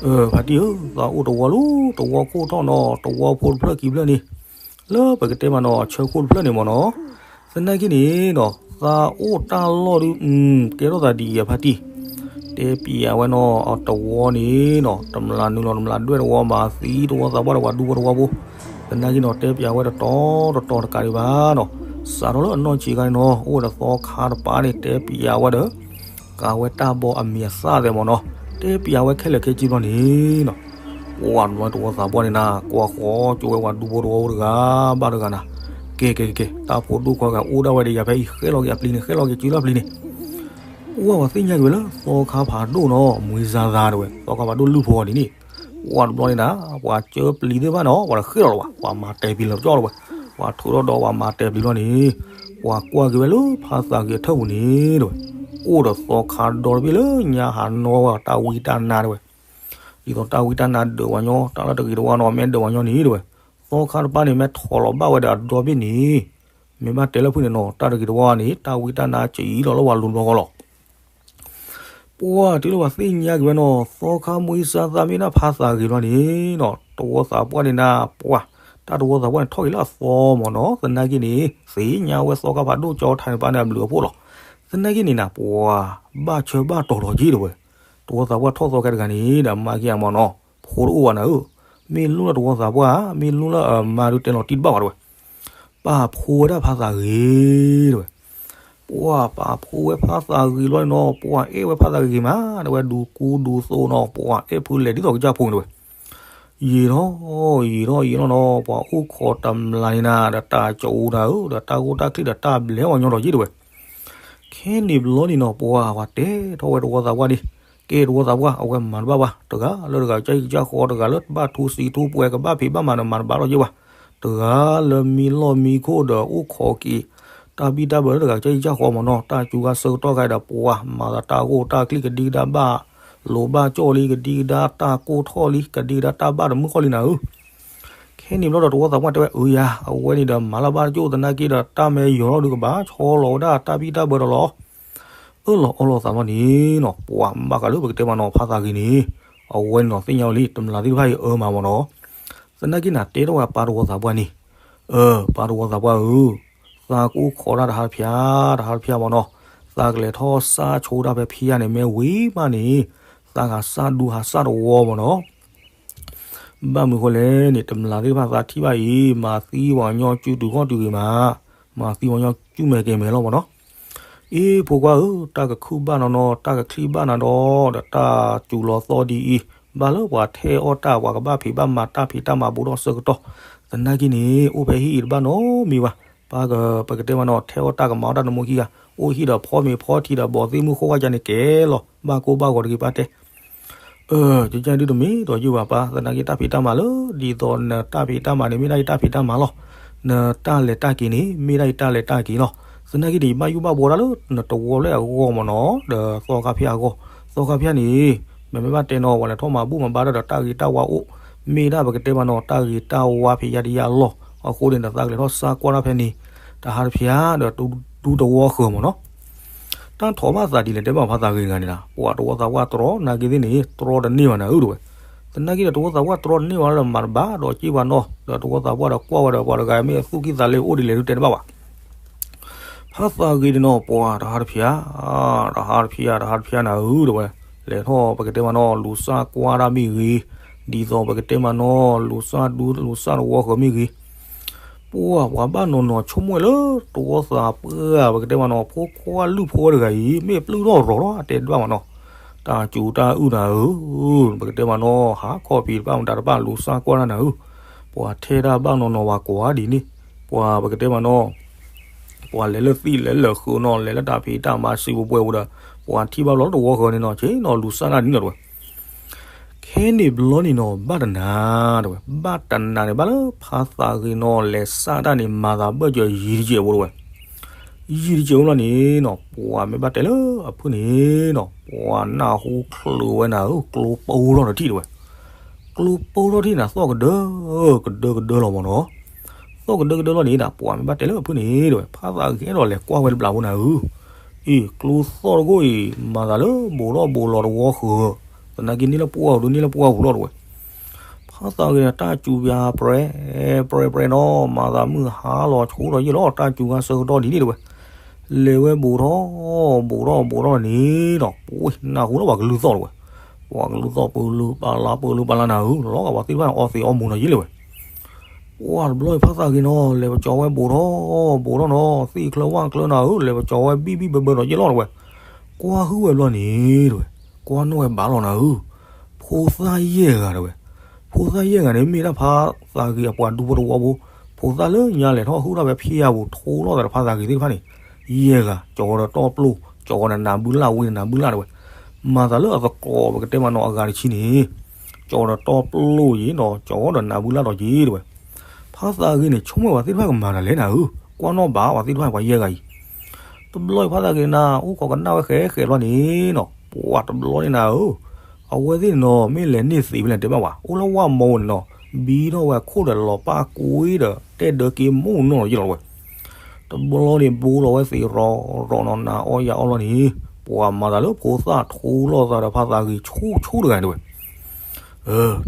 အၢ ဖါတံၢ်ဧၢ သးအိၣ်တဝီလီၤ တဝီခိၣ်ထီၣ်နီၤ တဝီဖိတဖျၢၣ်ခံဖျၢၣ်န့ၣ်, လၢပကတဲမးနီၤ အဆၢခိၣ်တဖျၢၣ်န့ၣ်မ့ၢ်နီၤ, သနာ်က့န့ၣ်နီၤ သးအိၣ်တၢ်လီၢ်ဒုး ကဲထီၣ်သးဒ်အံၤအဖါတံၢ်, တဲပျးဝဲနီၤ အတဝီန့ၣ်နီၤ တမျးနုာ်လီၤတမျးဒွဲၣ်တဝီ မၤသံတဝီသးပှၢ်ဒီးပှၤဒူဖိတဝီဖိ, သနာ်က့နီၤ တဲပျးဝဲတတီၤတတီၤတကးဒံးဘၣ်နီၤ, စးထီၣ်လၢအနီၢ်ဆံးခါန့ၣ်နီၤ အိၣ်ဝဲဒီးသီခါတပၤန့ၣ် တဲပျးဝဲဒီး ကးဝဲတၢ်ဘီအမံၤအသၣ်သဲးမ့ၢ်နီၤ, တဲပျးဝဲခဲလၢာ်ခဲဆ့ဘျီန့ၣ်နီၤ, ပှၤတဝီသးပှၢ်န့ၣ်နၤ ကွၢ်ဃီကၠိဝဲပှၤဒူဖိတဝီဖိတဂၤဘၣ်တဂၤနၤ, ကဲကဲကဲ တၢ်ဖိဒိၣ်ခွါဂၤအိၣ်ဒၣ်ဝဲဒီးယၤဖဲအံၤ ဃဲလီၤက့ၤအပျံၤန့ၣ် ဃဲလီၤက့ၤစုလၢအပျံၤန့ၣ် ပှၤသ့ၣ်ညါက့ၤဝဲလၢသီခါဖးဒိၣ်နီၤ မွံစါသးတဲဝဲ သီခါဖးဒိၣ်လုၢ်ဖိအီၤဒ်န့ၣ်, ပှၤတဘျီန့ၣ်နၤ ပှၤကၢပျံၤသ့ၣ်တဖၣ်နီၤ ပှၤတဃ့ၢ်လီၤလၢၤဘၣ် ပှၤမၤတဲာ်ပျံၤလီၤကၠီတဲဝဲ, ပှၤထုးထီၣ်ဒီးပှၤမၤတဲာ်ပျံၤလီၤန့ၣ်, ပှၤကွၢ်က့ၤဝဲလၢဖါသးဂ့ၤအထၢၣ်ပူၤန့ၣ်တဲဝဲ, အိၣ်ဒီးသီခါဒီတဘ့ၣ်လၢညါဟးနီၢ်ဝဲတၢ်ဝံတၢ်နါတဲဝဲ, ဒ်သိးတၢ်ဝံတၢ်နါဒၢးဝဲညီ တၢ်လၢတဂ့ၤတဝါနီၤ မ့ၢ်ဒၢးဝဲညီန့ၣ်တဲဝဲ, သီခါတပၤန့ၣ် မ့ၢ်ထိးလီၤဘၣ်ဝဲဒီးအဒီဘ့ၣ်န့ၣ် မ့ၢ်ဘၣ်တဲလၢဖုၣ်န့ၣ်နီၤ တၢ်တဂ့ၤတဝါန့ၣ် တၢ်ဝံတၢ်နါစံးအံၤလီၤလၢပှၤလူၤဘျီဃီလီၤ. ပှၤတုၤလၢပှၤသ့ၣ်ညါက့ၤဝဲနီၤ သီခါမွံစါသးမ့ၢ်ဒၣ်ဖါသးဂ့ၤဘျီန့ၣ်နီၤ တဝီသးပှၢ်န့ၣ်နၤ ပှၤ တၢ်တဝီသးပှၢ်န့ၣ်ထီၣ်က့ၤလၢအသီမ့ၢ်နီၤ သနာ်က့န့ၣ် သ့ၣ်ညါဝဲသီခါဖးဒိၣ်ကၠီထးန့ၣ်ပၢ်န့ၣ်အဘျုးအဖှိၣ်လီၤ. သနာ်က့န့ၣ်နၤ ပှၤ ဘၣ်ဆၢဘၣ်တီၤထီၣ်က့ၤတဲဝဲ, တဝီသးပှၢ်ထီၣ်သီခဲတဂၤန့ၣ်ဒီးမၤက့ၤအမ့ၢ်နီၤ ဖိတအိၣ်ဘၣ်နၤဧၢ, မ့ၢ်လိၣ်လၢတဝီသးပှၢ် မ့ၢ်လိၣ်လၢအမါဒုးတဲလီၤတံၢ်တဘၣ်ဘၣ်တဲဝဲ ပာ်ဖှိၣ်ဝဲဒၣ်ဖါသးဂ့ၤတဲဝဲ, ပှၤပာ်ဖှိၣ်ဝဲဖါသးဂ့ၤလီၤနီၤ ပှၤအဲၣ်ဝဲဖါသးဂ့ၤမး တဲဝဲဒူကူဒူသိးနီၤ ပှၤအဲၣ်ဖုလဲၤဒ်သိးကစၢ်ဖိန့ၣ်တဲဝဲ, ယံာ်ထီၣ် ယံာ်ထီၣ်ယံာ်ထီၣ်နီၤ ပှၤအိၣ်ခိးတမျးန့ၣ်နၤ ဒီးတၢ်ကၠိနၤဧၢ ဒီးတၢ်ဂိၢ်တၢ်ချံၣ်ဒီးတၢ်ဘျဲးဝဲညီထီၣ်က့ၤတဲဝဲ, ခဲန့ၣ်ဘျီန့ၣ်နီၤ ပှၤပှၤတဲထီၣ်ဝဲတဝီသးပှၢ်န့ၣ်, ကဲတဝီသးပှၢ် အဝဲမၤတဘၣ်ဘၣ် တဂၤလၢတဂၤကစၢ်ဟံၣ်ကစၢ်ဃီ တဂၤလၢဘၣ်ထူစံးထူပှဲၤ ကဘၣ်ဖံးဘၣ်မၤန့ၣ် မၤတဘၣ်လီၤက့ၤဘၣ်, တဂၤလၢမံလီၢ်မံခိၣ်ဒီးအိၣ်ခိးက့ၤ တၢ်ဘံၣ်တၢ်ဘၢလၢတဂၤကစၢ်ဟံၣ်ကစၢ်ဃီမ့ၢ်နီၤ တၢ်စူၤဂၤဆၢကတီၢ်ခါဒီး ပှၤမၤသးတၢ်ဂိၢ်တၢ်ချံၣ်ကဒံကဒါဘၣ် လိၤဘၣ်ကၠီၣ်လံ ကဒံကဒါတၢ်ကိၢ်ထီၣ်လံ ကဒံကဒါတၢ်ဘၣ်တမုၢ်ဃီလံနၤဧၢ ခဲန့ၣ်ဘျီဒီးတဝီသးပှၢ်တဲဝဲ အၢယၤ အဝဲန့ၣ်ဒီးမၤလၢဘၣ်တကၠိၣ်သနာ်က့ဒီး တၢ်မ့ၢ်ယီၤထီၣ်ဒုးကဘၣ်ဆီလီၤဝဲဒၣ်တၢ်ဘံၣ်တၢ်ဘၢဒီးလီၤ. အၢၣ်လီၤအီလီၤသးဘျီန့ၣ်နီၤ ပှၤဘၣ်ဃးလၢပကတဲမးနီၤ ဖါသးဂ့ၤန့ၣ် အဝဲန့ၣ်နီၤ သ့ၣ်ညါဝဲလံ တမျးသ့ၣ်တဖၣ်အံၤအၢမးမ့ၢ်နီၤ သနာ်က့နၤတဲထီၣ်ဝဲပၢ်တဝီသးပှၢ်န့ၣ်, အၢ ပၢ်တဝီသးပှၢ်ဧၢ, သးကအိၣ်ခိးတၢ်တဟါတဖျါ တဟါတဖျါမ့ၢ်နီၤ, သးကလဲၤထီၣ်စၢ်ဆိတၢ်ဖဲဖံယါန့ၣ် မ့ၢ်ဝံၤမးန့ၣ် သးဟးစၢ်ဒူဟးစၢ်တဝီမ့ၢ်နီၤ ဘၣ်မနုၤဃိလဲၣ်န့ၣ် တမျးသ့ၣ်တဖၣ်သးထံၣ်ဘၣ်အံၤ မၤသံပှၤကညီစုတုၤခီၣ်တုၤဂ့ၤမး, မၤသံပှၤကညီစုမဲာ်ကဲၤမဲာ်လီၤမ့ၢ်နီၤ. အ့ ဖိခွါဧၢ, တၢ်ကခုၣ်ဘၣ်နၤနီၤ, တၢ်ကချံၣ်ဘၣ်နၤဒီး, ဒီးတၢ်စူၤလီၤသီဒ်အံၤ, ဘၣ်လၢပှၤထဲအီၣ်တၢ် ပှၤကဘၣ်ဖံးဘၣ်မၤတၢ်ဖံးတၢ်မၤဘူးထီၣ်ဆၢကတီၢ်, သနာ်က့န့ၣ် အိၣ်ဖဲဟံၣ်အံၤတဘၣ်နီတမံၤဘၣ်. ပၢ်က ပကတဲမးနီၤ ထဲအီၣ်တၢ်ကမၤအီၣ်တၢ်တမူခံဂၤ, အိၣ်ဟံၣ်ဒီးဖီမ့ၤဖီထံဒီးဘီးသ့ၣ်မုၢ်ဃိၣ်ဝါကန့ၣ်ကဲလီၤ, ဘၣ်ကိၢ်ဘၣ်ဂီၤတဂ့ၤပၢ်တဲ အၢ ကကၢ်ဒုတမ့ၢ်ဒီးယုၢ်ဘၣ်ပၢ်, သနာ်က့တၢ်ဖံးတၢ်မၤလၢ ဒ်သိးနတၢ်ဖံးတၢ်မၤန့ၣ် မ့ၢ်ဒၣ်ယတၢ်ဖံးတၢ်မၤလီၤ. နတၢ်လဲၤတၢ်က့ၤန့ၣ် မ့ၢ်ဒၣ်ယတၢ်လဲၤတၢ်က့ၤလီၤ. သနာ်က့န့ၣ် ယဘၣ်ယုၢ်ဘၣ်ဘှီဒၣ်လၢ နတဝီလၢအဂီၢ်မ့ၢ်နီၤ, ဒီးသီခါဖၠၣ်အဂီၢ်, သီခါဖၠၣ်န့ၣ် မ့မ့ၢ်ဘၣ်တဲနီၤ ပှၤလဲၤထီၣ်မၤဘူၣ်မၤဘါတၢ်ဒီးတၢ်ဂ့ၤတၢ်ဝါအိၣ်, မ့ၢ်ဒၣ်ပကတဲမးနီၤ တၢ်ဂ့ၤတၢ်ဝါဖံးယါဒံးယါလီၢ်, အဃိန့ၣ်ဒီးသးကလဲၤထီၣ်စၢ်ကွၢ်တၢ်ဖဲန့ၣ်, တဟါတဖၠၣ်ဒီး ဒူတဝီဃၢၤမ့ၢ်နီၤ. တၢ်ထိးဘၣ်သးဒ်လဲၣ်တဲဘၣ်ဖါသးဂ့ၤတဂၤန့ၣ်ဒီး ပှၤတဝီသးပှၢ်တြီနာ်က့သ့ၣ်န့ၣ် တြီတန့ၢ်ဘၣ်နၤဧၢတဝဲ. သနာ်က့ဒီးတဝီသးပှၢ်တြီတန့ၢ်ဘၣ်ဒီးမၤတဘၣ်ဒီးက့ၢ်ဘၣ်နီၤ, ဒီးတဝီသးပှၢ်ဒီးကွၢ်ဝဲဒီးပှၤတဂၤမ့ၢ်အသူၣ်ကံၢ်သးလဲအိၣ်ဒ်လဲၣ်ဒုးတဲတဘၣ်ဘၣ်. ဖါသးဂ့ၤန့ၣ်နီၤ ပှၤတဟါတဖၠၣ်, တဟါတဖၠၣ် တဟါတဖၠၣ်နၤဧၢတဝဲ, လဲၤထီၣ်ပကတဲမးနီၤ လူၤစၢ်ကွၢ်တၢ်မ့ၢ်ဂ့ၤ, ဒ်သိးပကတဲမးနီၤ လူၤစၢ်ဒူလူၤစၢ်တဝီဃၢၤမ့ၢ်ဂ့ၤ, ပှၢ်ပှၤဘၣ်နီၢ်နီၢ်ဆိကမိၣ်ဝဲလၢတဝီသးပှၢ် ပကတဲမးနီၤ ဖိခွါလုၢ်ဖိတဂၤအံၤ မ့ၢ်ပျုၢ်ထီၣ်ရီၤထီၣ် အတဲတဘၣ်မးနီၤ, တၢ်စူၤတၢ်အုၣ်နၤဧၢ, ပကတဲမးနီၤ ဟးခီၣ်ဖံးတဘၣ်မတၤတဘၣ်လူၤစၢ်ကွၢ်တၢ်နၤဧၢ, ပှၤထဲတၢ်ဘၣ်နီၢ်နီၢ်ဝဲကွၢ်ဒ်န့ၣ်, ပှၤပကတဲမးနီၤ ပှၤလဲၤလၢသံၣ်လဲၤလၢဃုာ်နီၤ လဲၤလၢတၢ်ဖံးတၢ်မၤစံးပှဲၤပှဲၤဝဲဒီး ပှၤထံၣ်ဘၣ်ဘျီလၢတဝီဃၢၤန့ၣ်နီၤ ဆ့ၣ်နီၤလူၤစၢ်တၢ်ဒ်န့ၣ်တဝဲ ခဲန့ၣ်ဘျီန့ၣ်နီၤ ဘၣ်တနၤတဝဲ ဘၣ်တနၤန့ၣ် ဘၣ်လၢဖါသးဂ့ၤနီၤ လဲၤစၢ်တၢ်န့ၣ် မၤသးဘၢၣ်စၢၤယံၤတကဲးဖိတဝဲ, ယံၤတကဲးဖိလီၤန့ၣ်နီၤ ပှၤမ့ၢ်ဘၣ်တဲလၢအဖုၣ်န့ၣ်နီၤ ပှၤနၢ်ဟူချုးဝဲနၤဧၢ ကျိပိထီၣ်တထံၣ်တဝဲ, ကျိပိထီၣ်ထံၣ်နၤ သီၣ်ကဒၢ ကဒၢကဒၢလီၤမးနီၤ, သီၣ်ကဒၢကဒၢလီၤန့ၣ်ဒီး ပှၤမ့ၢ်ဘၣ်တဲလၢအဖုၣ်န့ၣ်တဝဲ ဖါသးဂ့ၤအဲၣ်ဒိးလဲၤကွၢ်ဝဲတဘျီဖိနၤဧၢ, အ့ၣ် ကျိသီၣ်တခိၣ်အံၤ မၤသးလၢဘူးထီၣ်ဘူးလီၤတဝီဃၢၤ, သနာ်က့န့ၢ်လၢပှၢ်ပူၤဒုး န့ၢ်လၢပှၢ်ပူၤလီၤတဝဲ, ဖါသးဂ့ၤန့ၣ် တၢ်စူၤပၠးပြဲ ပြဲပြဲနီၤ မၤသးမုၢ်ဟါလီၤဆိဒီးယံာ်လီၤ တၢ်စူၤခါဆၢကတီၢ်ဒ်န့ၣ်တဝဲ, လဲၤဝဲဘူးထီၣ် ဘူးထီၣ်ဘူးထီၣ်န့ၣ်နီၤ ပှ့ၤနၢ်ဟူလၢပှၤကလုၢ်သီၣ်တဝဲ, ပှၤကလုၢ်သီၣ်ပၢလုၢ်ပာ်လၢပၢလုၢ်ပာ်လၢနၤဧၢ လီၤဂာ်ပှၤသ့ၣ်တဖၣ်န့ၣ် အီသံးအီမူၤနီၤယံာ်လံဝဲ ပှၢ်တဘျီအံၤဖါသးဂ့ၤနီၤ လဲၤပကၠီၤဝဲဘူးထီၣ် ဘူးထီၣ်နီၤ သ့ၣ်ချၢဝၣ်ချၢနၤဧၢ လဲၤပကၠီၤဝဲဘံၣ်ဘံၣ်ဘၢဘၢဒီးယံာ်လီၤတဝဲ, ကွၢ်ဟုၣ်ဝဲဘျီန့ၣ်တဝဲ, ကွၢ်နီၣ်ဝဲဘၣ်လီၤနၤဧၢ, ဖိသၣ်ယဲၢ်ဂၤတဝဲ, ဖိသၣ်ယဲၢ်ဂၤန့ၣ် မ့ၢ်ဒၣ်ဖါသးဂ့ၤအပှၤဒူဖိတဝီဖိ, ဖိသၣ်လၢညါလဲၤထီၣ်ဟုၣ်ထီၣ်ဖဲဖံယၤပူၤ ထိလီၤသးဒီးဖါသးဂ့ၤသ့ၣ်တဖၣ်န့ၣ်, ယဲၢ်ဂၤ ကၠီၤဝဲဒီးတီၢ်ပျိၢ် ကၠီၤဝဲဒီးနးဘုလၢ်ဝံၤနးဘုလၢ်တဝဲ, မၤသးလၢအသကိးပကတဲမးနီၤအဂၤတဆံန့ၣ် ကၠီၤဒီးတီၢ်ပျိၢ်ယံၤနီၤ ကၠီၤဝဲဒီးနးဘုလၢ်ဒီးယံၤတဝဲ, ဖါသးဂ့ၤန့ၣ် ဆိကမိၣ်ဝဲသ့ၣ်တဖၣ်ကမၤတၢ်လဲၣ်နၤဧၢ, ကွၢ်နီၣ်ဘၣ်ဝဲသ့ၣ်တဖၣ်ပှၤယဲၢ်ဂၤအံၤ, တဘျီအံၤဖါသးဂ့ၤနၤ အိၣ်ခိးကနၣ်ဝဲဃဲဃဲဘျီန့ၣ်နီၤ ပှၢ်တဘျီန့ၣ်နၤဧၢ, အဝဲသ့ၣ်န့ၣ်နီၤ မ့ၢ်လဲၤန့ၢ်သံးဖဲလဲၣ်တဲဘၣ်ဝဲ အိၣ်လၢဝၣ်မီန့ၣ်နီၤ ဘံထီၣ်ဝဲအခိၣ်ဒီးလီၤပၢ်ကွံဒီး တဲဒၢက့ၤမိၢ်နီၢ်လီၤယံာ်လီၤတဝဲ တဘျီန့ၣ် ဘိလီၤဝဲသ့းရီၤရီၤနီၤ နၤအီၣ်ယၤအီၣ်လီၤန့ၣ်, ပှၤမၤသးလၢဖိသၣ်ထိလီၤသးဒီးဖါသးဂ့ၤဆူၣ်ဆူၣ်တဂၤန့ၣ်တဝဲ,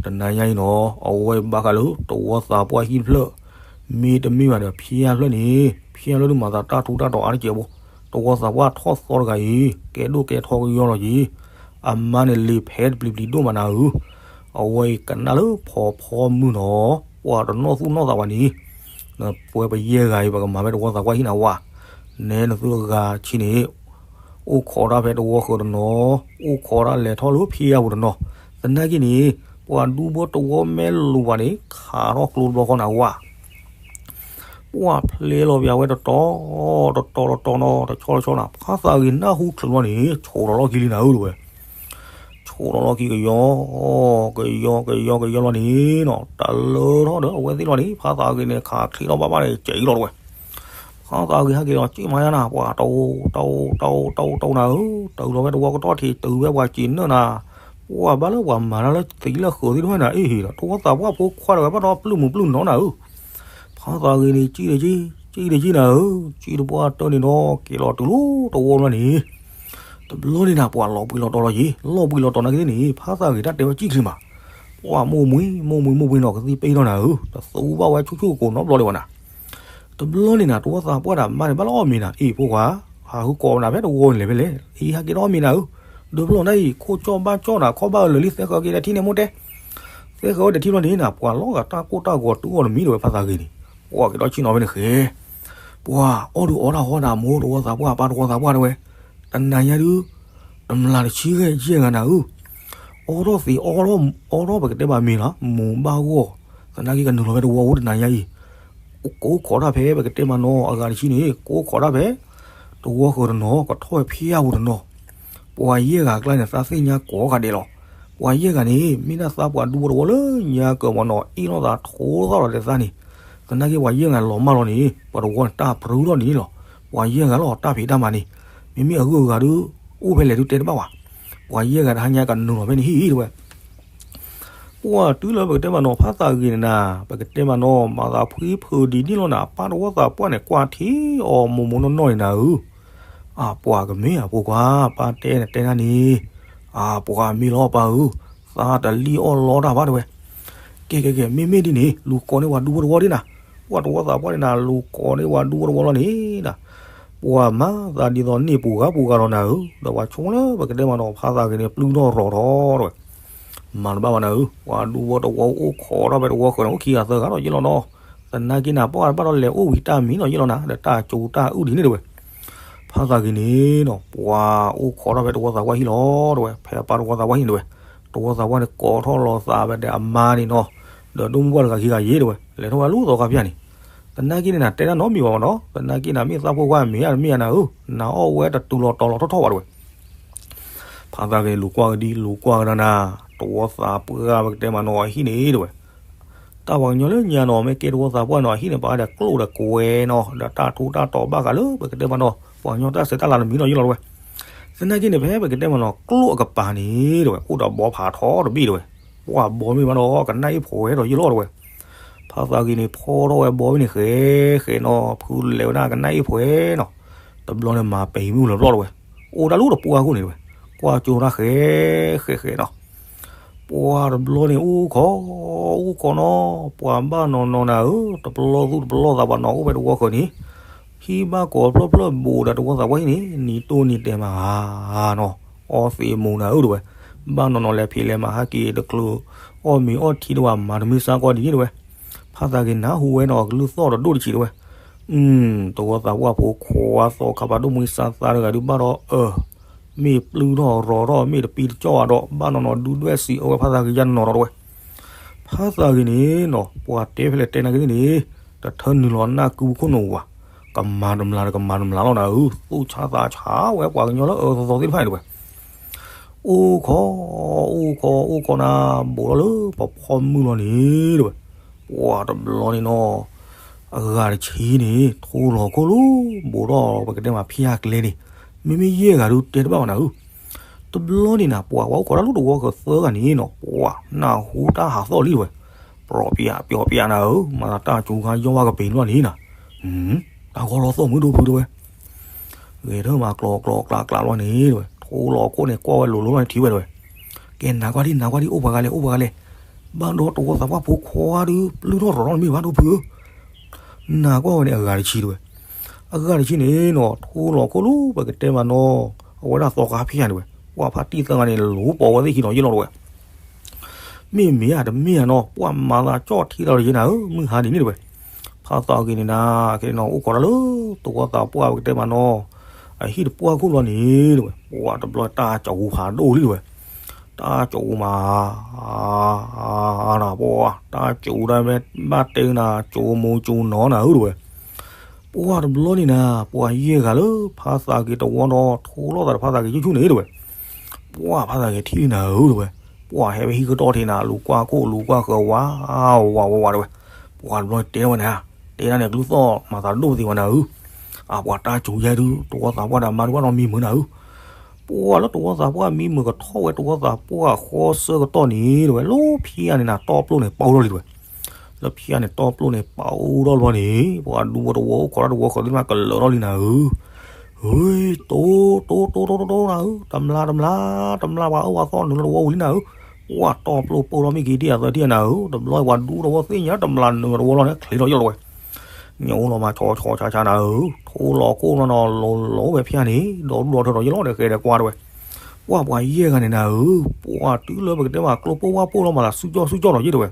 တနၤညါအံၤနီၤ အဝဲဘၣ်ဃးလၢတဝီသးပှၢ်ဟံၣ်တဖျၢၣ်, မ့တမ့ၢ်ဘၣ်ဒီး ဖံယါဖျၢၣ်န့ၣ်, ဖံယါဖျၢၣ်ဒုးမၤသးတၢ်ထူးတၢ်တီၤအါတက့ၢ်ဖိ, တဝီသးပှၢ်ထီၣ်သီတဂၤအံၤ ကဲဒိၣ်ကဲထီကယီလီၤက့ၤ, အမါန့ၣ်လံာ်ဖဲတပျံၤပျံၤဒိၣ်မးနၤဧၢ, အဝဲအံၤကနၣ်လၢဖီဖီမုၢ်နီၤ, ပှၤတနီၣ်သူၣ်နီၣ်သးဝဲန့ၣ် ပဝဲပယဲၢ်ဂၤအံၤ ပကမၤဖဲတဝီသးပှၢ်ဟံၣ်နၤဝဲ, နဲနသုတဂၤဆံန့ၣ်, အိၣ်ခိးတၢ်ဖဲတဝီဃၢၤတနီၤ, အိၣ်ခိးတၢ်လဲၤထီၣ်လၢဖံယါပူၤတနီၤ, သနာ်က့န့ၣ်, ပှၤဒူဖိတဝီမ့ၢ်လိၤဘၣ်န့ၣ် ခးထီၣ်ကျိတဘျီဃီနၤဝဲ ပှၢ်ဖျဲလီၤပဝဲတတီၤ, တတီၤတတီၤနီၤ တဆီတဆီနၤ ဖါသးဂ့ၤနၢ်ဟူချုးလီၤန့ၣ် ဆိးလီၤလီၢ်ခံလံနၤဧၢတဝဲ, ဆိးလီၤလီၢ်ခံကယီ, ကယီကယီကယီလီၤန့ၣ်နီၤ တလၢထီၣ်ဒီးအဝဲသ့ၣ်လီၤန့ၣ် ဖါသးဂ့ၤန့ၣ် ခးချံးထီၣ်ဘၣ်ဘၣ်န့ၣ် ကဲအံၤလီၤတဝဲ ဖါသးဂ့ၤဟဲက့ၤလီၤ က့ၢ်မၤယါနၤ ပှၤတအိၣ်တအိၣ်တအိၣ်တအိၣ်တအိၣ်နၤဧၢ, တုၤလီၤဝဲတဝီကတီၢ်ထံး တုၤဝဲပှၤစံးနၢၣ်နၤ, ပှၤဘၣ်လၢပှၤမၤတၢ်လၢသံးလၢဃုာ်သ့ၣ်တဖၣ်န့ၣ် အ့ၣ်ဟ့ၣ်ဒီး တဝီသးပှၢ်ဖိခွါတဂၤဘၣ်ဒီးပျုၢ်မုၢ်ပျုၢ်နီၤနၤဧၢ, ဖါသးဂ့ၤန့ၣ် ကံၣ်တကံၣ်, ကံၣ်တကံၣ်နၤဧၢ, ကံၣ်တပှၢ်တၢၢ်န့ၣ်ဒီးက့ၤလီၤတုၤလီၤတဝီလီၤန့ၣ် တဘျီန့ၣ်နၤ ပှၤလီၤဘှံးလီၤတီၤလီၤယံၤ, လီၤဘှံးလီၤတီၤနာ်က့သ့ၣ်န့ၣ် ဖါသးဂ့ၤတၢ်တဲဝဲကံၣ်ချံမး, ပှၢ်မိၢ်မှံ မိၢ်မှံ မိၢ်မှံနီၤ ကသံပ့ၤထီၣ်နၤဧၢဒီးသဝူဘၣ်ဝဲဆူၣ်ဆူၣ်ကိးနီတဘျီလၢၤဘၣ်နၤ, တဘျီန့ၣ်နၤ တဝီသးပှၢ်ဒီးမါန့ၣ် ဘၣ်လီၤအီၣ်မ့ၤနၤ, အ့ၣ်ဖိခွါ, ဟးဃုကိးနၤဖဲတဝီန့ၣ်လဲၤဖဲလဲၣ်, အံၤဟဲက့ၤဒီးအီၣ်မ့ၤနၤဧၢ, ဒုးဖျိးနၤအံၤ ခိၣ်ကၠီၣ်ဘၣ်ကၠီၣ်နၤ ခီၣ်ဘၣ်အၢလၢာ်လံ သဲဃာ်က့ၤဒီးထံန့ၣ်မိၢ်တဲ သဲဃာ်ဝဲဒီးထံဘျီန့ၣ်နၤ ပှၤလီၤဂာ်တၢ်ကိၢ်တၢ်ဂီၤတုၤအီၤတမံၤတဝဲ ဖါသးဂ့ၤန့ၣ်, ပှၢ်က့ၤဒီးဆ့ၣ်နီၤဖဲန့ၣ်ဃဲ, ပှၢ်အီၣ်ဒုးအီတၢ်ဟီတၢ်မိၢ် တဝီသးပှၢ် ပၢ်တဝီသးပှၢ်တဝဲ, တနၤညါဒုး, တမျၢ်တဆံဂၤယဲၢ်ဂၤနၤဧၢ, အီထီၣ်သံး အီထီၣ်ပကတဲဘၣ်မ့ၤလီၤ မူၤဘၣ်ဂီၢ်, သနာ်က့ကနုာ်လီၤဖဲတဝီအိၣ်တနၤညါအံၤ, ကအိၣ်ခိးတၢ်ဖဲပကတဲမးနီၤ အဂၤတဆံန့ၣ် ကအိၣ်ခိးတၢ်ဖဲ တဝီဃၢၤတနီၤ ကထီၣ်ဝဲဖံယါပူၤတနီၤ ပှၤယဲၢ်ဂၤအကျါန့ၣ် သးသ့ၣ်ညါကိးဂၤဒဲးလီၤ. ပှၤယဲၢ်ဂၤန့ၣ် မ့ၢ်ဒၣ်သးပှၢ်ဒူဖိတဝီလၢညါကၢးမနီၤ အ့ၣ်လိာ်သးထိသီၣ်လီၤဒီးသးန့ၣ်, သနာ်က့ပှၤယဲၢ်ဂၤလီၤမၢ်လီၤန့ၣ် ပှၤတဝီန့ၣ်တၢ်ပြူထီၣ်န့ၣ်လီၤ. ပှၤယဲၢ်ဂၤလီၤတၢ်ဖံးတၢ်မၤန့ၣ်, မ့မ့ၢ်အဂုၤအဂၤဒုး အိၣ်ဖဲလဲၣ်ဒုးတဲတဘၣ်ဘၣ်. ပှၤယဲၢ်ဂၤတဟါညါကနုာ်လီၤဖဲန့ၣ်ဟံၣ်တဝဲ ပှၢ်တုၤလၢပကတဲမးနီၤ ဖါသးဂ့ၤန့ၣ်နၤ, ပကတဲမးနီၤ မၤသးဖှံဖုးဒ်န့ၣ်လီၤနၤ, ပၢ်တဝီသးပှၢ်န့ၣ် ကွၢ်ထံအီၤမိၢ်မိၢ်နီၢ်နီၢ်န့ၣ်နၤဧၢ, အပှၤကမ့ၢ်အဖိခွါ, ပၢ်တဲနတဲနၤန့ၣ်, အပှၤမ့ၢ်လီၤပၢ်ဧၢ, သးတလံၣ်အီၣ်လီတၢ်ဘၣ်တဝဲ. ကဲကဲကဲ မ့မ့ၢ်ဒ်န့ၣ် လူၤကိးန့ၢ်ပှၤဒူဖိတဝီဒ်နၤ, ပှၢ်တဝီသးပှၢ်န့ၣ်နၤ လူၤကိးန့ၢ်ပှၤဒူဖိတဝီလီၤန့ၣ်နၤ, ပှၤမၤသးဒ်သိးန့ၢ်ပူၤဂၤပူၤဂၤဒီးနၤဧၢ, ဒီးပှၤဆိကမိၣ်လၢပကတဲမးနီၤ ဖါသးဂ့ၤန့ၣ် ပျုၢ်ထီၣ်ရီၤထီၣ်တဝဲ, မၤတဘၣ်ဘၣ်နၤဧၢ, ပှၤဒူဖိတဝီအိၣ်ခိးထီၣ်ဖဲတဝီဃၢၤန့ၣ် အိၣ်ခံဂၤသၢဂၤဒီးယ့ၢ်လီၤနီၤ သနာ်က့နၤ ပှၢ်တဘၣ်ဒီးလဲၤအိၣ်ဝံၤတၢ်မံနီၤယဲၢ်လီၤနၤ ဒီးတၢ်ကၠိတၢ်အုၣ်ဒ်န့ၣ်တဲဝဲ. ဖါသးဂ့ၤန့ၣ်နီၤ ပှၤအိၣ်ခိးထီၣ်ဖဲတဝီသးပှၢ်ဟံၣ်လီၤတဲဝဲ. ဖဲအပၢ်တဝီသးပှၢ်ဟံၣ်န့ၣ်တဲဝဲ, တဝီသးပှၢ်န့ၣ်ကိးထီၣ်လီၤသးဝဲဒီးအမါန့ၣ်နီၤ, ဒီးဒိၣ်မုၣ်ပှၢ်တဂၤခံဂၤယဲၢ်တဲဝဲ, လဲၤထီၣ်ဝဲလၢသီခါဖၠၣ်န့ၣ်. သနာ်က့န့ၣ်နၤ တဲတၢ်နီတမံၤဘၣ်မနီၤ, သနာ်က့နၤ မ့ၢ်သးဖိခွါမ့ၢ်ဧါတမ့ၢ်ဧါနၤဧၢ, နၤအီၣ်ဝဲတတုၤလီၤတီၤလီၤထီၣ်ထီၣ်ဘၣ်တဲဝဲ. ဖါသးဂ့ၤန့ၣ် လူၤကွၢ်ကဒံ လူၤကွၢ်ကဒါနၤ, တဝီသးပှၢ်ပကတဲမးနီၤအဟံၣ်န့ၣ်တဲဝဲ. တၢ်ပှၤကညီလၢညါနီၤ မ့ၢ်ကဲတဝီသးပှၢ်နီၤအဟံၣ်န့ၣ် ပာ်ဝဲဒီးကျိၣ်ဒီးကွဲနီၤ ဒီးတၢ်ထူးတၢ်တီၤဘၣ်ဃးလၢပကတဲမးနီၤ ပှၤကညီတၢ်ဆဲးတၢ်လၤတမံၤနီၤယဲၢ်လီၤတဲဝဲ. သနာ်က့န့ၣ် ဖဲပကတဲမးနီၤ ကျိၣ်အကပၤန့ၣ်တဲဝဲ အိၣ်ဒီးဘီဖးထီတဘ့ၣ်တဲဝဲ. ပှၤဘီမ့ၢ်ဘၣ်ဒီးကနၣ်အ့ၣ်ဖှဲးဒီးယဲၢ်လီၤတဲဝဲ. ဖါသးဂ့ၤန့ၣ် ဖီထီၣ်ဝဲဘီမ့ၢ်န့ၣ် ဃဲးဃဲးနီၤ ဖုလဲၤဝဲဒၣ်ကနၣ်အ့ၣ်ဖှဲးနီၤ. တဘျီန့ၣ် မၤပဲာ်မုၢ်လၢၤပျီၢ်တဲဝဲ, အိၣ်တၢ်လၢတပှၢ်ခိၣ်န့ၣ်တဲဝဲ, ကွၢ်ကၠိတၢ်ဃဲးဃဲးဃဲးနီၤ. ပှၤတဘျီန့ၣ် အိၣ်ခိး အိၣ်ခိးနီၤ ပှၤဘၣ်နီၤနီၤနၤဧၢ, တပလီၢ်သူၣ်တပလီၢ်သးပှၤနီၤ အိၣ်ဖဲတဝီဃၢၤန့ၣ်, ဟံၣ်ဘၣ်ကိးဖျၢၣ်ဖျၢၣ်ဘူးဒီးတဝီသးပှၢ်ဟံၣ်န့ၣ် နံၤတိၢ်နံၤတဲာ်မးဧါနီၤ, အီသံးမူၤနၤဧၢတဲဝဲ, ဘၣ်နီၤနီၤလဲၤဖံးလဲၤမၤဟးက့ၤတချုး, အီၣ်မ့ၤအီထံတဝဲ မၤတမုၢ်စါကီၢ်ဒ်န့ၣ်တဲဝဲ. ဖါသးဂ့ၤနၢ်ဟူဝဲနီၤ ကလုၢ်သီၣ်တဒိၣ်တဆံးတဲဝဲ. အု တဝီသးပှၢ်ဖိခွါသီခါဖးဒိၣ်မုၢ်ဆါသးတဂၤဒုးဘၣ်ဒီးအၢ မ့ၢ်ပျုၢ်ထီၣ်ရီၤထီၣ် မ့ၢ်တပံတကၠီၣ်ဘၣ်ဒီး ဘၣ်နီၤနီၤဒုၣ်ဒွဲၣ်စံးအၢဝဲဖါသးဂ့ၤယါနီၤနီၤတဲဝဲ. ဖါသးဂ့ၤန့ၣ်နီၤ ပှၤတဲဖဲလဲၣ်တဲနာ်က့န့ၣ်, တထၢနုာ်လီၤနၢ်ကုပခိၣ်နူာ်ဝၤ, ကမၤတမျးဒီးကမၤတမျးလီၤနၤဧၢ, သူၣ်ဆါသးဆါဝဲပှၤကညီလၢအၢသီသီသ့ၣ်တဖၣ်န့ၣ်တဲဝဲ. အိၣ်ခိး အိၣ်ခိး အိၣ်ခိးနၤ ဘူးထီၣ်လၢပဖီမုၢ်လီၤန့ၣ်တဲဝဲ. ပှၤတဘျီန့ၣ်နီၤ အဂၤတဆံန့ၣ် ထိလီၤခိၣ်လီၤ ဘူးထီၣ်ပကတဲမးဖံဟးကျဲန့ၣ်, မ့မ့ၢ်ယဲၢ်ဂၤဒုးတဲတဘၣ်ဘၣ်နၤဧၢ. တဘျီန့ၣ်နၤ ပှၤဝဲအိၣ်ခိးတၢ်လၢတဝီဃၢၤသၢဂၤန့ၣ်နီၤ ပှၤနၢ်ဟူတၢ်ဟးသီၣ်လံတဲဝဲ, ပျီပျး ပျီပျးနၤဧၢ, မၤသးတၢ်စူၤခါယီၢ်ဝါကပ့ၤလီၤန့ၣ်နၤ, တၢ်ဂီၤလီၤသီၣ်မုၢ်ဒိၣ်ဖုတဲဝဲ. ဂဲၤထၢၣ်မးကျီကျီကျးကျးလီၤန့ၣ်တဲဝဲ, ထိလီၤခိၣ်န့ၣ် ကွၢ်ဝဲလိၤလိၤလီၤန့ၣ်ထံၣ်ဝဲတဲဝဲ. ကဲ နၤကွၢ်ဒံ နၤကွၢ်ဒံ အိၣ်ပှၤဂၤလဲၣ် အိၣ်ပှၤဂၤလဲၣ်, ဘၣ်ဒီးတဝီသးပှၢ်ဖိခွါဒုး ပျုၢ်ထီၣ်ရီၤထီၣ်တမ့ၢ်ဘၣ်ဒိၣ်ဖုဧၢ. နၤကွၢ်ဝဲန့ၣ် အဂၤတဆံတဲဝဲ. အဂၤတဆံန့ၣ်နီၤ ထိလီၤခိၣ်လီၤ ပကတဲမးနီၤ, အဝဲဒၣ်သီခါဖံးယါန့ၣ်ဝဲ, ပှၤဖါတံၢ်သၢဂၤန့ၣ် လူၤပိာ်ဝဲသ့ၣ်ခံနီၤယဲၢ်လီၤတဲဝဲ. မ့ၢ်မ့ၢ်ဧါတမ့ၢ်ဧါနီၤ ပှၤမၤသးကၠီၣ်ထံသးလီၤယဲၢ်နၤဧၢ, မုၢ်ဟါဒ်န့ၣ်တဲဝဲ. ဖါသးဂ့ၤန့ၣ်နၤ ကဲနီၤ အိၣ်ခိးတၢ်လၢ တဝီသးပှၢ်ပကတဲမးနီၤ, အဟံၣ်တပှၢ်ခိၣ်လီၤန့ၣ်တဲဝဲ, ပှၤတဘျီတၢ်ကၠိဖးဒိၣ်လံတဲဝဲ. တၢ်ကၠိမး နၤ ပှၤတၢ်ကၠိဒၣ်မ့ၢ်ဘၣ်တဲနၤ ကၠိမူကၠိနီၤနၤဧၢတဲဝဲ. ပှၤတဘျီန့ၣ်နၤ ပှၤယဲၢ်ဂၤလၢဖါသးဂ့ၤတဝီဒီး ထိလီၤသးဒီးဖါသးဂ့ၤဆူၣ်ဆူၣ်န့ၣ်တဲဝဲ. ပှၤဖါသးဂ့ၤထံၣ်နၤဧၢတဲဝဲ. ပှၤဟဲဝဲဟံၣ်ကတီၢ်ထံးနၤ လူၤကွၢ်ခိၣ်လူၤကွၢ်ဃၢၤဝါ ဝါဝါဝါတဲဝဲ. ပှၤတဘျီန့ၣ်တဲထီၣ်ဝဲန့ၣ်, တဲဒၣ်န့ၣ် ကလုၢ်သီၣ်မၤသးဒိၣ်ပသ့ၣ်ဝဲနၤဧၢ. အပှၤတၢ်ကၠိယဲၢ်ဒုး တဝီသးပှၢ်ဒီးမါတဝၢ်နီတမံၤမုာ်နၤဧၢ. ပှၤလၢတဝီသးပှၢ်မံမုာ်ကထီၣ်ဝဲ တဝီသးပှၢ်ဃီဆၢကတီၢ်န့ၣ်တဲဝဲ လၢဖံးယါန့ၣ်နၤ တီၢ်ပျိၢ်န့ၣ်ပာ်အိၣ်ထီၣ်လံတဲဝဲ. လၢဖံးယါန့ၣ် တီၢ်ပျိၢ်န့ၣ်ပာ်အိၣ်ထီၣ်လီၤန့ၣ် ပှၤဒူဖိတဝီအိၣ်ခိးတၢ်တဝီဃၢၤသ့ၣ်တဖၣ်ကလၢာ်ထီၣ်လံနၤဧၢ. ဟ့ တိတိတိတိတိနၤဧၢ, တမျးတမျး တမျးပှၤအၢပှၤသီနုာ်လီၤတဝီဝံၤလံနၤဧၢ. ပှၤတီၢ်ပျိၢ်ပိၢ်ထီၣ်မ့ၢ်က့ၤဒံၣ်အသၢထံၣ်နၤဧၢ, တဘျီပှၤဒူတဝီသ့ၣ်ညါတမျးနုာ်လီၤတဝီလီၤန့ၣ် ချ့ထီၣ်ယီၢ်လီၤဝဲ. ညၣ်အိၣ်လီၤမးဆီဆီဆါဆါနၤဧၢ, ထိလီၤခိၣ်နီၤနီၤ လိၤလိၤဝဲဖံးယါန့ၣ် ဒီဒူၣ်ဒီထၢဒီးယလီၤဒီးဃဲဒီးကွၢ်တဲဝဲ. ပှၤပှၤယဲၢ်ဂၤန့ၣ်နၤဧၢ, ပှၤတုၤလၢပကတဲမးကျိပိၢ်ဝၣ်ပိၢ်လီၤမးသး ဆူၣ်ကၠီၣ်ဆူၣ်ကၠီၣ်နီၤယဲၢ်တဲဝဲ.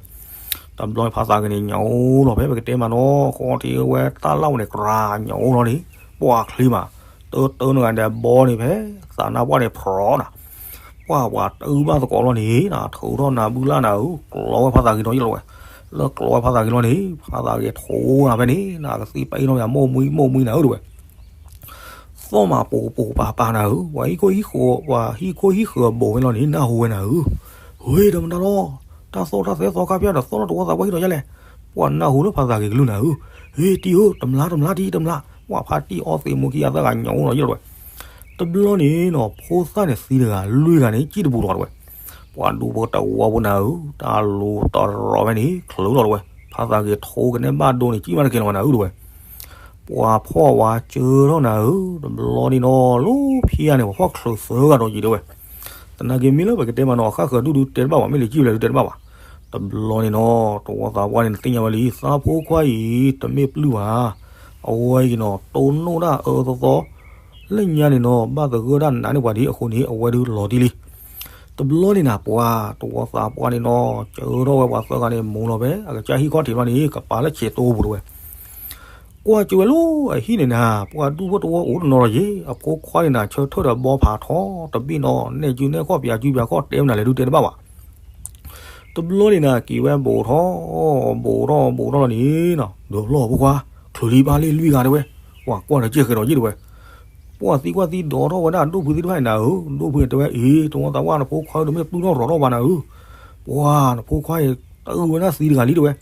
တဘျီဖါသးဂ့ၤန့ၣ် ညၣ်အိၣ်လီၤဖဲပကတဲမးနီၤ ဃီထံးဝဲတၢ်လၢ်ဝဲန့ၣ် ကြၤညၣ်အိၣ်လီၤန့ၣ်, ပှၤချ့မး တၢတၢနဂၤဒဲးဘီန့ၣ်ဖဲ သးနါပှၢ်န့ၣ်ဖျီနၤ ပှၤပှၤတၢဘၣ်သကိးလီၤန့ၣ်နၤ ထုးထီၣ်နၤဘုလၢ်နၤဧၢ, ကျီဝဲဖါသးဂ့ၤဒီးယလီၤဝဲ. လၢကျီဝဲဖါသးဂ့ၤလီၤန့ၣ် ဖါသးဂ့ၤထိနၤဖဲန့ၣ် နကသံပအ့ၣ်နီၣ်ယၤ မိၢ်မှံမိၢ်မှံနၤဧၢတဲဝဲ. သီၣ်မးပိာ်ပိာ်ပၤပၤနၤဧၢ, ပှၤဟံၣ်ခိၣ်ဟံၣ်ဃၢၤ ပှၤဟံၣ်ခိၣ်ဟံၣ်ဃၢၤဘူးဝဲလီၤန့ၣ် နၢ်ဟူဝဲနၤဧၢ. ဝ့ၢ်ဒီးမတၤလီၤ, တၢ်သီၣ်တၢ်သဲသီခါဖၠၣ်ဒီးသီၣ်လၢတဝီသးပှၢ်ဟံၣ်ဒီးယလဲၣ်. ပှၤနၢ်ဟူလၢဖါသးဂ့ၤကလုၢ်နၤဧၢ. ဟ့ၣ်တံၢ်ဧၢ, တမျးတမျးတံၢ်တမျး, ပှၤဖါတံၢ်အီသံးမူခံဂၤသၢဂၤညၣ်အိၣ်လီၤယလီၤဝဲ. တဘျီန့ၣ်နီၤ ဖိသၣ်န့ၣ်သံတဂၤ လွံၢ်ဂၤန့ၣ် ကံၣ်တပူၤလီၤတဲဝဲ. ပှၤဒူဖိတဝီဖိနၤဧၢ, တၢ်လိၤတရီၤဖဲန့ၣ် ချုးလီၤတဲဝဲ. ဖါသးဂ့ၤထိကနဲၣ် ဘၣ်ဒိန့ၣ် ကံၣ်မးတကဲလီၤဝဲနၤဧၢတဲဝဲ. ပှၤဖီၣ်ဝဲစၢထီၣ်နၤဧၢ, တဘျီန့ၣ်နီၤ လၢဖံးယါန့ၣ် ပှၤဖီၣ်ချုးသၢဂၤဒီးယံၤတဲဝဲ. သနာ်က့မ့ၢ်လၢပကတဲမးနီၤ ဃၣ်ဃၢၤဒူၣ်ဒူၣ်တဲတဘၣ်ဘၣ်, မ့ၢ်လၢကံၣ်ဝဲဒုးတဲတဘၣ်ဘၣ်. တဘျီန့ၣ်နီၤ တဝီသးပှၢ်န့ၣ် နသ့ၣ်ညါဝဲလံ သးဖိခွါအံၤ တမ့ၢ်ပျုၢ်ဘၣ်. အဝဲအံၤနီၤ တိၢ်နီၣ်ဒၣ်အၢသီသီ လၢညါန့ၣ်နီၤ ဘၣ်သဂၢၢ်ဒၣ်နးန့ၢ်ပှၤဒ်အဃိန့ၣ် အဝဲဒုးလီၤတံၢ်လံ. တ တဘျီန့ၣ်နၤ ပှၤတဝီသးပှၢ်န့ၣ်နီၤ ကၢထီၣ်ဝဲပှၤသၢဂၤန့ၣ် မူၤလီၤဖဲအကစၢ်ဟံၣ်ခီၣ်ထံးဘျီန့ၣ် ကပၤလၢဆဲးတိပူၤတဝဲ ကွၢ်ကၢဝဲလၢအဟံၣ်န့ၣ်နၤ ပှၤဒူဖိတဝီအိၣ်တနီၤလီၤယ့ၤ အဖိခွါန့ၣ်နၤ ဆၢထၢၣ်ဒီးဘီဖးထီတဘ့ၣ်နီၤ နဲၣ်စုနဲၣ်ခီၣ်ပၠးစုပၠးခီၣ်တဲမနုၤလဲၣ်ဒုးတဲတဘၣ်ဘၣ် တဘျီန့ၣ်နၤ က့ၤဝဲဘူးထီၣ် ဘူးထီၣ်ဘူးထီၣ်လီၤန့ၣ်နီၤ ဒီးလီၢ်ဖိခွါ ချုးလံဘၣ်လံလွံၢ်ဂၤတဝဲ ပှၤကွၢ်ဒီးကဲဃဲးဒီးယ့ၢ်တဝဲ ပှၤသံကွၢ်သံဒိးထီၣ်ဝဲဒၣ်ဒိၣ်ဖုသ့ၣ်တဖၣ်န့ၣ်နၤဧၢ ဒိၣ်ဖုန့ၣ်တဲဝဲအံၤ တဝီသးပှၢ်နဖိခွါဧၢ တမ့ၢ်ပုၢ်ထီၣ်ရီၤထီၣ်ဘၣ်နၤဧၢ ပှၤနဖိခွါအံၤ တအုၣ်ဝဲဒၣ်သံတဂၤလံတဝဲ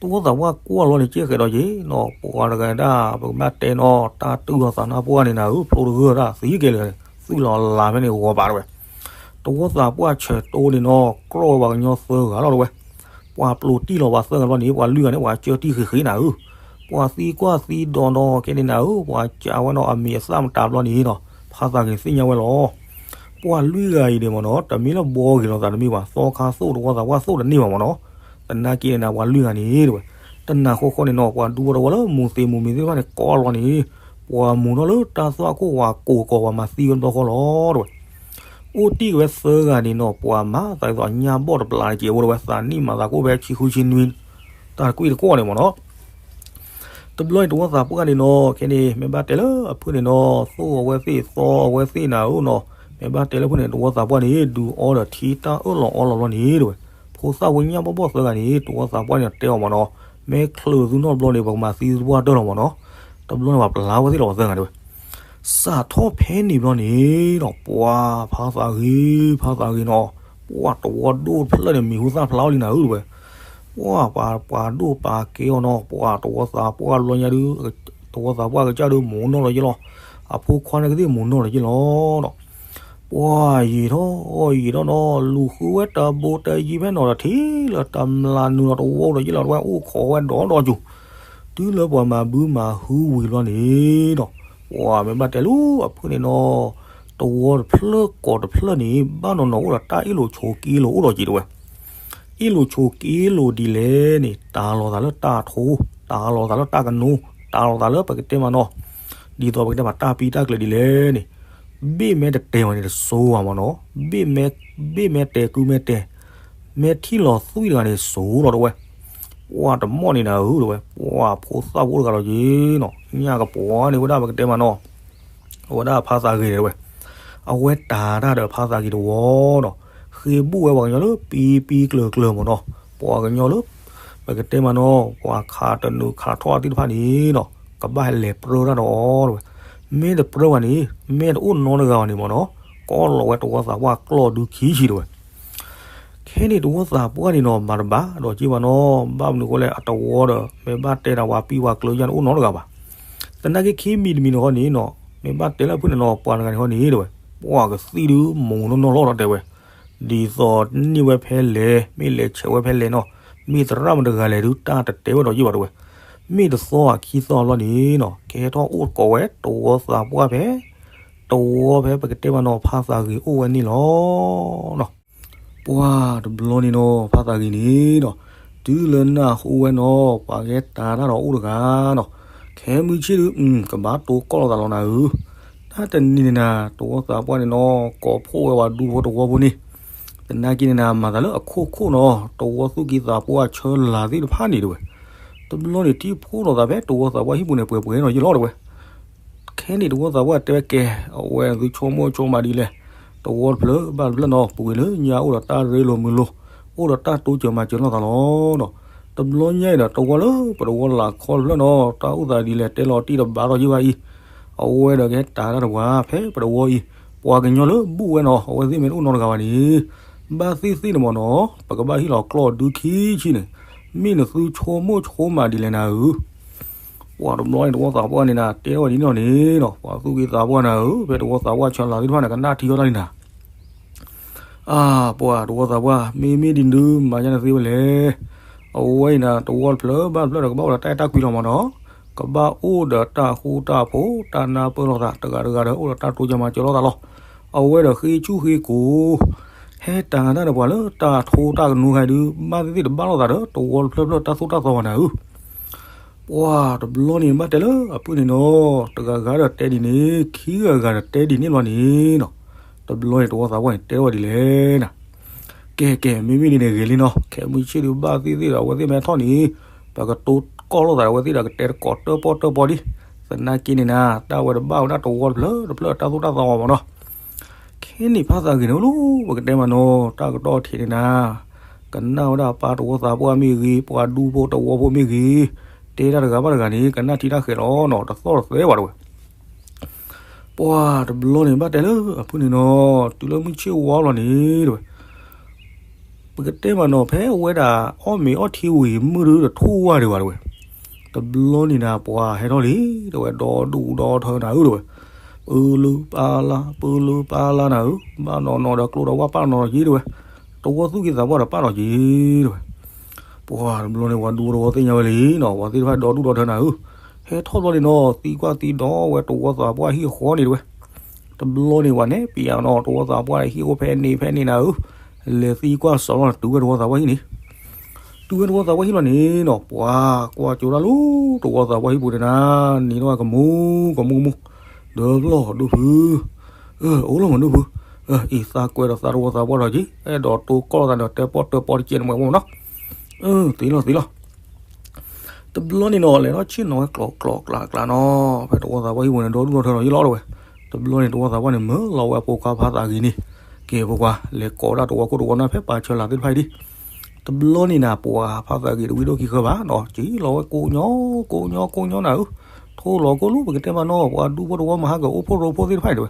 တဝီသးပှၢ်ကွၢ်လီၤန့ၣ် ကဲဃဲးဒီးယ့ၢ်နီၤ ပှၤတဂၤဒၣ် ပကဘၣ်တဲနီၤ တၢ်တုၢ်အီၤသးနါပှၢ်န့ၣ်နၤဧၢ ဖျိတဂၢၢ်ဒၣ်သံကဲလၢာ် သွံၣ်လီၤလးဖဲန့ၣ်ဂီၤပာ်တဝဲ တဝီသးပှၢ်ဆဲးတိန့ၣ်နီၤ ကြၢးဝဲပှၤကညီသၢဂၤလီၤတဝဲ ပှၤပျိးတံၢ်လီၤပှၤသၢဂၤဘျီန့ၣ် ပှၤလွံၢ်ဂၤန့ၣ် ပှၤကၢတံၢ်ဃ့ဃ့နၤဧၢ ပှၤသံကွၢ်သံဒိးနီၤ ခဲန့ၣ်နၤဧၢ ပှၤကးဝဲနီၤ အမံၤအသၣ်မတၤဘျီန့ၣ်နီၤ ဖါသးဂ့ၤသ့ၣ်ညါဝဲလီၤ ပှၤလွံၢ်ဂၤအံၤန့ၣ်မ့ၢ်နီၤ တမ့ၢ်လၢဘီဂ့ၤလိာ်သးတမ့ၢ်ဘၣ် သီခါသိၣ်တဝီသးပှၢ်သိၣ်တန့ၢ်ဘၣ်မ့ၢ်နီၤ သနာ်က့န့ၣ်နၤ ပှၤလွံၢ်ဂၤန့ၣ်တဝဲ တနၤဃီဃီန့ၣ်နီၤ ပှၤဒူဖိတဝီလၢမူၤသ့မူၤမံၤသ့ၣ်တဖၣ်န့ၣ် ကိးလီၤန့ၣ် ပှၤမူၤထီၣ်လၢတၢ်သွၣ်ခိၣ်ဝၤကိၢ်ကီၤ ပှၤမၤသံဝဲတဘျီဃီလီၤတဝဲ အိၣ်တ့ၢ်က့ၤဝဲသၢဂၤန့ၣ်နီၤ ပှၤမၤသးဒ်သိးညၣ်ဘီၣ်တပျၢ်န့ၣ်က့ၤ အိၣ်တဝဲ သးနံၣ်မၤသးကိၣ်ဖဲဆံဃုဆံနွံ တၢ်တကွံၢ်တကွီၢ်န့ၣ်မ့ၢ်နီၤ တဘျီန့ၣ် တဝီသးပှၢ်န့ၣ်နီၤ ခဲန့ၣ် မ့ၢ်ဘၣ်တဲလၢအဖုၣ်န့ၣ်နီၤ သိၣ်အဝဲသ့ၣ် သီအဝဲသ့ၣ်နၤဧၢနီၤ မ့ၢ်ဘၣ်တဲလၢအဖုၣ်န့ၣ် တဝီသးပှၢ်န့ၣ် ဒုးအီဒီးထံတၢ်အၢၣ်လီၤအီလီၤဘျီန့ၣ်တဝဲ ဖိသၣ်ဖိညၣ်ဘီၣ်ဘီၣ်သၢဂၤန့ၣ် တဝီသးပှၢ်န့ၣ်တဲအီၤမ့ၢ်နီၤ မ့ၢ်ချုးသုနီတဘျီန့ၣ် ပကမၤသံသုတပှၢ်တၢၢ်လီၤမ့ၢ်နီၤ တဘျီန့ၣ်ပှၤပျၢ်ဝဲသ့ၣ်လီၤပှၤသၢဂၤတဝဲ စးထီၣ်ဖဲန့ၣ်ဘျီန့ၣ်နီၤ ပှၤဖါသးဂ့ၤ ဖါသးဂ့ၤနီၤ ပှၤတဝီဒိၣ်တဖျၢၣ်န့ၣ် မံၤဟူသၣ်ဖျါအီၤလံနၤဧၢတဝဲ ပှၤပှၤပှၤဒိၣ်ပာ်ကဲအီၤနီၤ ပှၤတဝီသးပှၢ်ဘျီညါဒုး တဝီသးပှၢ်ကစၢ်ဒုး မူၤနီၢ်လီၤယ့ၢ်လီၤ အဖိခွါန့ၣ်ကသ့ၣ်မူၤနီၢ်လီၤယ့ၢ်လီၤနီၤ ပှၤယံာ်ထီၣ်အီၣ်ယံာ်ထီၣ်နီၤ လူၤဃုဝဲတဘိတယံၤဖဲနီၤဒီး ထံၣ်လၢတမျးနုာ်လီၤတဝီဒီးယ့ၢ်လီၤတဝဲ အိၣ်ခိးဝဲဒီးဒီးကၠူၤ တုၤလၢပှၤမၤဘုမၤဟုဝံၤလီၤန့ၣ်နီၤ ပှၤမ့ၢ်ဘၣ်တဲလၢအဖုၣ်န့ၣ်နီၤ တဝီတဖျၢၣ်ကိးတဖျၢၣ်န့ၣ် ဘၣ်နီၤနီၤအိၣ်ဒီးတၢ်အ့ၣ်လိာ်ဆိးက့လိာ်အိၣ်ဒီးက့ၤတဝဲ အ့ၣ်လိာ်ဆိးက့လိာ်ဒ်လဲၣ်န့ၣ် တၢ်လီၤသးလၢတၢ်ထိ တၢ်လီၤသးလၢတၢ်ကနိ တၢ်လီၤသးလၢပကတဲမးနီၤ ဒ်သိးပကတဲမးတၢ်ပံတၢ်ကျၢၤဒ်လဲၣ်န့ၣ် ဘ့ၣ်မဲတတဲဝဲန့ၣ်တစိၤဘၣ်မးနီၤ ဘ့ၣ်မဲ ဘ့ၣ်မဲတဲကုမဲတဲ မဲထံၣ်လီၤသွံၣ်တဂၤန့ၣ်စိၤလီၤတဝဲ ပှၤတမီၣ်န့ၣ်နၤဧၢတဝဲ ပှၤဖိသၣ်ဖိတဂၤလီၤက့ၤနီၤ ညၣ်ကပှီၤန့ၢ်ဝဲဒၣ်ပကတဲမးနီၤ အဝဲဒၣ်ဖါသးဂ့ၤတဝဲ အဝဲတၢ်တၢ်ဒီးဖါသးဂ့ၤတဝီနီၤ ဃ့ဘိၣ်ဝဲပှၤကညီလၢပံပံကျၢၤကျၢၤမးနီၤ ပှၤကညီလၢ ပကတဲမးနီၤ ပှၤခးတနုာ်ခးထီၣ်သ့ၣ်တဖၣ်န့ၣ်နီၤ ကဘၣ်ဟဲလဲၤပြၢတၢ်ဒီးအီၤတဝဲ မ့ၢ်တပြၢဘၣ်န့ၣ် မ့ၢ်တအိၣ်နီတဂၤဘၣ်န့ၣ်မးနီၤ ကီလီၤဝဲတဝီသးပှၢ်ကျီၢ်ဒုခံဆံတဝဲ ခဲန့ၣ်တဝီသးပှၢ်န့ၣ်နီၤ မၤတဘၣ်ဒီးက့ဘၣ်နီၤ ဘၣ်မနုၤဃိလဲၣ် အတဝီဒီး မ့ၢ်ဘၣ်တဲတၢ်ဝဲပံဝဲကျၢၤယါန့ၣ် အိၣ်နီတဂၤဘၣ်. သနာ်က့ခံမံၤတမံၤန့ၣ်ဃီန့ၣ်နီၤ မ့ၢ်ဘၣ်တဲလၢအဖုၣ်န့ၣ်နီၤ ပှၤတဂၤန့ၣ်ဃီန့ၣ်တဲဝဲ ပှၤကသံၣ်ဒုးမူၤနီၢ်နီၢ်လီၤဒီးတဲဝဲ ဒ်သိးန့ၢ်ဝဲဖဲလဲၣ် မ့ၢ်လဲၤဆဲးဝဲဖဲလဲၣ်နီၤ မ့ၢ်သရၣ်မတဂၤလဲၣ်ဒုး တၢ်တတဲဝဲဒီးက့ဘၣ်တဲဝဲ မ့ၢ်တသီအခံသီအဘျီန့ၣ်နီၤ ကဲထီၣ်အိၣ်ကိးဝဲတဝီသးပှၢ်ဖဲ တဝီဖဲပကတဲမးနီၤ ဖါသးဂ့ၤအိၣ်ဝဲန့ၣ်လီၤ. ပှၤတဘျီန့ၣ်နီၤ ဖါသးဂ့ၤန့ၣ်နီၤ တုၤလၢနၢ်ဟူဝဲနီၤ ပှၤဂဲၤတၢ်တၢ်ဒီးအိၣ်တဂၤနီၤ ခဲမုၢ်ဆ့ၣ်ဒုး ကဘၣ်တိကိးလိာ်သးလီၤနၤဧၢ, တၢ်တနံၤန့ၣ်နၤ တဝီသးပှၢ်န့ၣ်နီၤ ကိးဖှိၣ်ဝဲပှၤဒူဖိတဝီဖိန့ၣ်, သနာ်က့န့ၣ်နၤ မၤသးလၢအခိၣ်ခိၣ်နီၤ တဝီသူၣ်က့သးပှၢ်ဆၢလၤသ့ၣ်တဖၣ်န့ၣ်တဲဝဲ, တဘျီန့ၣ် ထံၣ်ဖှိၣ်လိာ်သးဖဲတဝီသးပှၢ်ဟံၣ်ပူၤန့ၣ် ပှဲၤပှဲၤနီၤယလီၤတဲဝဲ ခဲန့ၣ်တဝီသးပှၢ်တဲဝဲကဲ, အဝဲသုဆိကမိၣ်ဆိကမးဒ်လဲၣ်, တဝီတဖျၢၣ်ဘၣ်တဖျၢၣ်နီၤ ပူၤကွံာ်လၢညါအိၣ်ဒီးတၢ်ရ့လိာ်မုာ်လိာ်, အိၣ်ဒီးတၢ်တိစၢၤမၤစၢၤလိာ်သးလီၤ. တဘျီညါအံၤဒီးတဝီလၢပတဝီလၢ်ခီတဖျၢၣ်နီၤ တၢ်အိၣ်သးဒ်လဲၣ် တဲလီၤတံၢ်တဘၣ်ထီၣ်ယံၤဘၣ်အံၤ, အဝဲဒီးကဟဲတၢ်တၢ်တပှၤဖဲပတဝီအံၤ, ပှၤကညီလၢဘူၣ်ဝဲနီၤ အဝဲသ့ၣ်မ့ၢ်တအိၣ်နီတဂၤဘၣ်န့ၣ်, ဘၣ်သ့ၣ်သ့ၣ်န့ၣ်မ့ၢ်နီၤ ပကဘၣ်ဟ့ၣ်လီၤကျီၢ်ဒုခံဆံန့ၣ်, မ့ၢ်နသုဆိကမိၣ်ဆိကမးဒ်လဲၣ်နၤဧၢ ပှၤတဘျီန့ၣ် တဝီသးပှၢ်န့ၣ်နၤ တဲထီၣ်ဝဲဒ်န့ၣ်န့ၣ်နီၤ ပှၤသူၣ်က့သးပှၢ်နၤဧၢ ဖဲတဝီသးပှၢ်ဆၢလၤသ့ၣ်တဖၣ်န့ၣ် ကနၣ်ထံအီၣ်တၢ်လံနၤ, အါ ပှၤတဝီသးပှၢ် မ့မ့ၢ်ဒ်နုၤမၤယါနသ့ဝဲလဲၣ်, အဝဲအံၤနၤ တဝီတဖျၢၣ်ဘၣ်တဖျၢၣ်ဒီးကဘၣ်အိၣ်ဒီးတၢ်အဲၣ်တၢ်ကွံလီၤမ့ၢ်နီၤ, ကဘၣ်အိၣ်ဒီးတၢ်ဃူတၢ်ဖိး တၢ်နၢ်ပၢၢ်လိာ်သး တဂၤတဂၤဒီးအိၣ်ဒီးတၢ်တိစၢၤမၤစၢၤလိာ်သးလီၤ, အဝဲဒီးဃ့ဆူၣ်ဃ့ကိာ် ဟဲတၢ်တၢ်ဒီးပှၤလၢတၢ်ထိတၢ်ကနူခါအံၤဒုး ဘၣ်သ့ၣ်သ့ၣ်တဘၣ်လိာ်သးဒီးတဝီတဖျၢၣ်ဖျၢၣ်တၢ်သိၣ်တၢ်သီဘၣ်နၤဧၢ, ပှၤတဘျီန့ၣ် ဘၣ်တဲလၢအဖုၣ်န့ၣ်နီၤ တဂၤဂၤဒီးတဲဒ်န့ၣ် ခံဂၤဂၤဒီးတဲဒ်န့ၣ်ဘျီန့ၣ်နီၤ, တဘျီန့ၣ်တဝီသးပှၢ်န့ၣ် တဲထီၣ်ဝဲဒ်လဲၣ်နၤ, ကဲကဲ မ့မ့ၢ်ဒ်န့ၣ်ဂ့ၤလံနီၤ, ခဲမုၢ်ဆ့ၣ်ဒုးဘၣ်သ့ၣ်သ့ၣ်ဒီး အဝဲသ့ၣ်မ့ၢ်ထီၣ်န့ၣ် ပကတိၤကီၢ်လိာ်သးဒီး အဝဲသ့ၣ်ဒီးကတဲတကိးတၢၣ်ပီၣ်တၢၣ်ပီဒံး, သနာ်က့န့ၣ်နၤ တၢ်ဝဲတဘၣ်ဝဲဒၣ်တဝီတဖျၢၣ်တဖျၢၣ်တၢ်သိၣ်တၢ်သီဝဲမးနီၤ ခဲန့ၣ်ဖါသးဂ့ၤန့ၣ်အိၣ်လီၤ ပကတဲမးနီၤ တၢ်ကတီၢ်ထံးန့ၣ်နၤ, ကနၣ်ဝဲဒၣ်ပၢ်တဝီသးပှၢ်မ့ၢ်ဂ့ၤ ပှၤဒူဖိတဝီဖိမ့ၢ်ဂ့ၤ, တဲတၢ်တဂၤဘၣ်တဂၤန့ၣ် ကနၣ်ထံတၢ်ဃဲးလီၤနီၤ တသီၣ်တသဲဘၣ်တဝဲ ပှၤတဘျီန့ၣ်ဘၣ်တဲလၢအဖုန့ၣ်နီၤ တုၤလၢမုၢ်ဆ့ၣ်ဝါလီၤန့ၣ်တဝဲ ပကတဲမးနီၤ ဖဲအဝဲဒၣ်အီၣ်မ့ၤအီထံဝံၤမုၢ်ဒုတထိၣ်ဝါဒံးဘၣ်တဝဲ, တဘျီန့ၣ်နၤပှၤဟဲထီၣ်လံတဝဲ ဒီဒူၣ်ဒီထၢနၤဧၢတဝဲ, ပၢလၢပၢလါ ပၢလၢပၢလါနၤဧၢ, ဘၣ်နီၢ်နီၢ်ဒီးကျိဒီးဝၣ်ပၢ်နီၢ်နီၢ်က့တဝဲ, တဝီသူၣ်က့သးပှၢ်ဒီးပၢ်နီၢ်က့တဝဲ ပှၤတဘျီန့ၣ် ပှၤဒူဖိတဝီသ့ၣ်ညါဝဲလံနီၤ ပှၤသ့ၣ်တဖၣ်ဒီဒူၣ်ဒီထၢနၤဧၢ, ဟဲထီၣ်ဘျီန့ၣ်နီၤ သံကွၢ်သံဒီးဝဲတဝီသးပှၢ်ဟံၣ်အဃီန့ၣ်တဝဲ, တဘျီန့ၣ် ပှၤနဲၣ်ပျးနီၤ တဝီသးပှၢ်ဟံၣ်အိၣ်ဖဲန့ၣ်ဖဲန့ၣ်နၤဧၢ, လဲၤသံကွၢ်စီၤလီၤ တုၤဝဲတဝီသးပှၢ်ဟံၣ်န့ၣ်, တုၤဝဲတဝီသးပှၢ်ဟံၣ်လီၤန့ၣ်နီၤ ပှၤကွၢ်ကၠိဒၣ်လၢ တဝီသးပှၢ်ဟံၣ်ပူၤန့ၣ်နၤ, နံၤထီၣ်ကမူကမူကမူ, ဒီးလီၤဒိၣ်ဖု အိၣ်လီၤမးဒိၣ်ဖု, အံၤသးကွဲးဒီးသးတဝီသးပှၢ်ဒီးက့ၤ အဲၣ်ဒိးတိၤကီၢ်သးဒီး တဲပီၣ်တၢၣ်ပီၣ်တကဲန့ၣ်မးမးနီၤ, သ့လီၤသ့လီၤ တဘျီန့ၣ်နီၤ လဲၤထီၣ်ဆ့ၣ်နီၤဝဲကျိးကျိးကျးကျးနီၤ ဖဲတဝီသးပှၢ်ဟံၣ်ပူၤန့ၣ် ဒီဒူၣ်ဒီထၢနီၤယ့လီၤတဝဲ, တဘျီန့ၣ် တဝီသးပှၢ်န့ၣ် မၢလီၤဝဲအဖိခွါဖါသးဂ့ၤန့ၣ်, ကဲဖိခွါ လဲၤကိးဒၣ်တဝီခိၣ်တဝီနၢ်ဖဲပာ်ဆၢလၤသ့ၣ်တဖၣ်အံၤဒံး, တဘျီန့ၣ်နၤ ပှၤဖါသးဂ့ၤတဝံၤဒိၣ်ခံဃၢဘၣ်နီၤ က့ၤလီၤဝဲကိးညီ ကိးညီကိးညီနၤဧၢ, ထိၣ်လီၤကိၣ်လူ ပကတဲမးနီၤ ပှၤဒူဖိတဝီမၤဟါကအိၣ်ဖှိၣ်ရိဖှိၣ်သ့ၣ်တဖၣ်အံၤတဝဲ,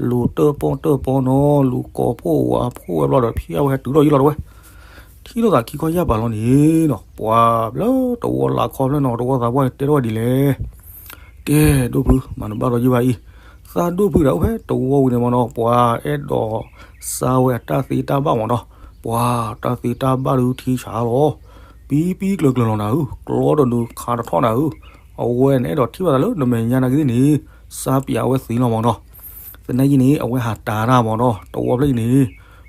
လူၤတၢၣ်ပီၣ်တၢၣ်ပီနီၤ လူၤကိးဖှိၣ်ဝၤဖှိၣ်ဝဲဘျီဒီး ဖံးအဝဲဟဲတုၤထီၣ်ယ့လီၤတဝဲ ထံၣ်လိာ်သးခံခီယၢ်ပၤလီၤန့ၣ်နီၤ ပှၤဘျၢတဝီလၢခီဖျၢၣ်နီၤ တဝီသးပှၢ်န့ၣ် တဲထီၣ်ဝဲဒ်လဲၣ်, ကဲဒိၣ်ဖု မၤနဘၣ်ဒီးယ့ၢ်ဘၣ်အံၤ, သးဒိၣ်ဖုဒီးအိၣ်ဖဲတဝီဝံၤန့ၣ်မးနီၤ ပှၤအဲၣ်ဒိးစါဝဲအတၢ်သ့တၢ်ဘၣ်မးနီၤ, ပှၤတၢ်သ့တၢ်ဘၣ်ဒုးထံဆးလီၤ, ပံပံကျၢၤကျၢၤလီၤနၤဧၢ, ကျီတနုာ်ခးတထီၣ်နၤဧၢ, အဝဲန့ၣ်အဲၣ်ဒိးထံၣ်ဘၣ်သးလၢနမဲာ်ညါနာ်က့သ့ၣ်န့ၣ်, စါပၠးဝဲသ့လီၤမးနီၤ, သနာ်က့န့ၣ် အဝဲဟးတၤတၢ်မးနီၤ တဝီဖျၢၣ်အံၤန့ၣ်,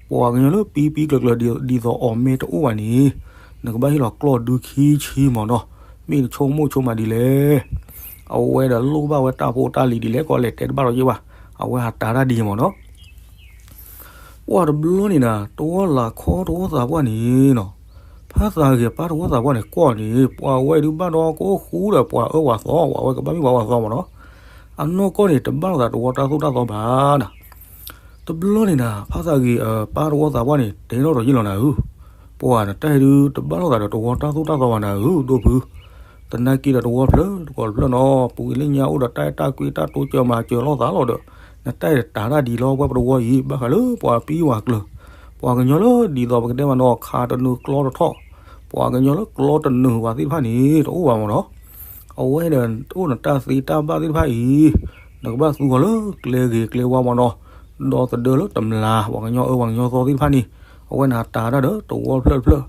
ပှၤကညီလၢပံပံကျၢၤကျၢၤဒ်သိးအီၣ်မ့ၢ်တအိၣ်ဘၣ်န့ၣ်, နကဘၣ်ဟ့ၣ်လီၤကျီၢ်ဒုခံဆံမးနီၤ, မ့ၢ်နဆိကမိၣ်ဆိကမးဒ်လဲၣ်, အဝဲဒီးလိၣ်ဘၣ်ဝဲတၢ်ဖိတၢ်လံၤဒ်လဲၣ်ကီးလဲၣ်တဲတဘၣ်ဒီးယ့ၢ်ဘၣ်, အဝဲဟးတၤတၢ်ဒ်အံၤမးနီၤ ပှၤတဘျီန့ၣ်နၤ တဝီလၢခီတဝီသးပှၢ်န့ၣ်နီၤ, ဖါသးဂ့ၤပၢ်တဝီသးပှၢ်န့ၣ်ကွၢ်န့ၣ် ပှၤဝဲဒုးဘၣ်ဒီးကအိၣ်ဃူဒီးပှၤအၢဝဲသီ ပှၤဝဲကဘၣ်မ့ၢ်ပှၤဝဲသီမးနီၤ, အနီၢ်ကီၢ်န့ၣ် တဘၣ်လိာ်သးတဝီတၢ်သိၣ်တၢ်သီဘၣ်နၤ တဘျီန့ၣ်နၤ ဖါသးဂ့ၤအပၢ်တဝီသးပှၢ်န့ၣ် တဲထီၣ်ဒီးယ့ၢ်လီၤနၤဧၢ, ပှၤနတၢ်အံၤဒုး တဘၣ်လိာ်သးဒီးတဝီတၢ်သိၣ်တၢ်သီဘၣ်နၤဧၢ ဒိၣ်ဖု, သနာ်က့ဒီးတဝီဖျၢၣ်တကီၢ်တဖျၢၣ်နီၤ ပူၤကွံာ်လၢညါအိၣ်ဒီးတၢ်အဲၣ်တၢ်ကွံတၢ်တိစၢၤမၤစၢၤလိာ်သးလီၤဒီး, နတၢ်အံၤတၤတၢ်ဒ်လီၤပှဲၤပတဝီအံၤ ဘၣ်ဃးလၢပှၤပံပှၤကျၢၤ, ပှၤကညီလၢဒ်သိးပကတဲမးနီၤ ခးတနုာ်ကျီတထီၣ်, ပှၤကညီလၢကျီတနုာ်ဝဲသ့ၣ်တဖၣ်န့ၣ် တအိၣ်ဘၣ်မးနီၤ အဝဲဒီးတအိၣ်နတၢ်သ့တၢ်ဘၣ်သ့ၣ်တဖၣ်အံၤ, နကဘၣ်သူအီၤလၢကျဲဂ့ၤကျဲဝါမးနီၤ, ဒီသဒၢလၢတမျၢ် ပှၤကညီအၢပှၤကညီသီသ့ၣ်တဖၣ်န့ၣ်, အဝဲန့ၣ်တၤတၢ်ဒီးတဝီဖျၢၣ်တဖျၢၣ်,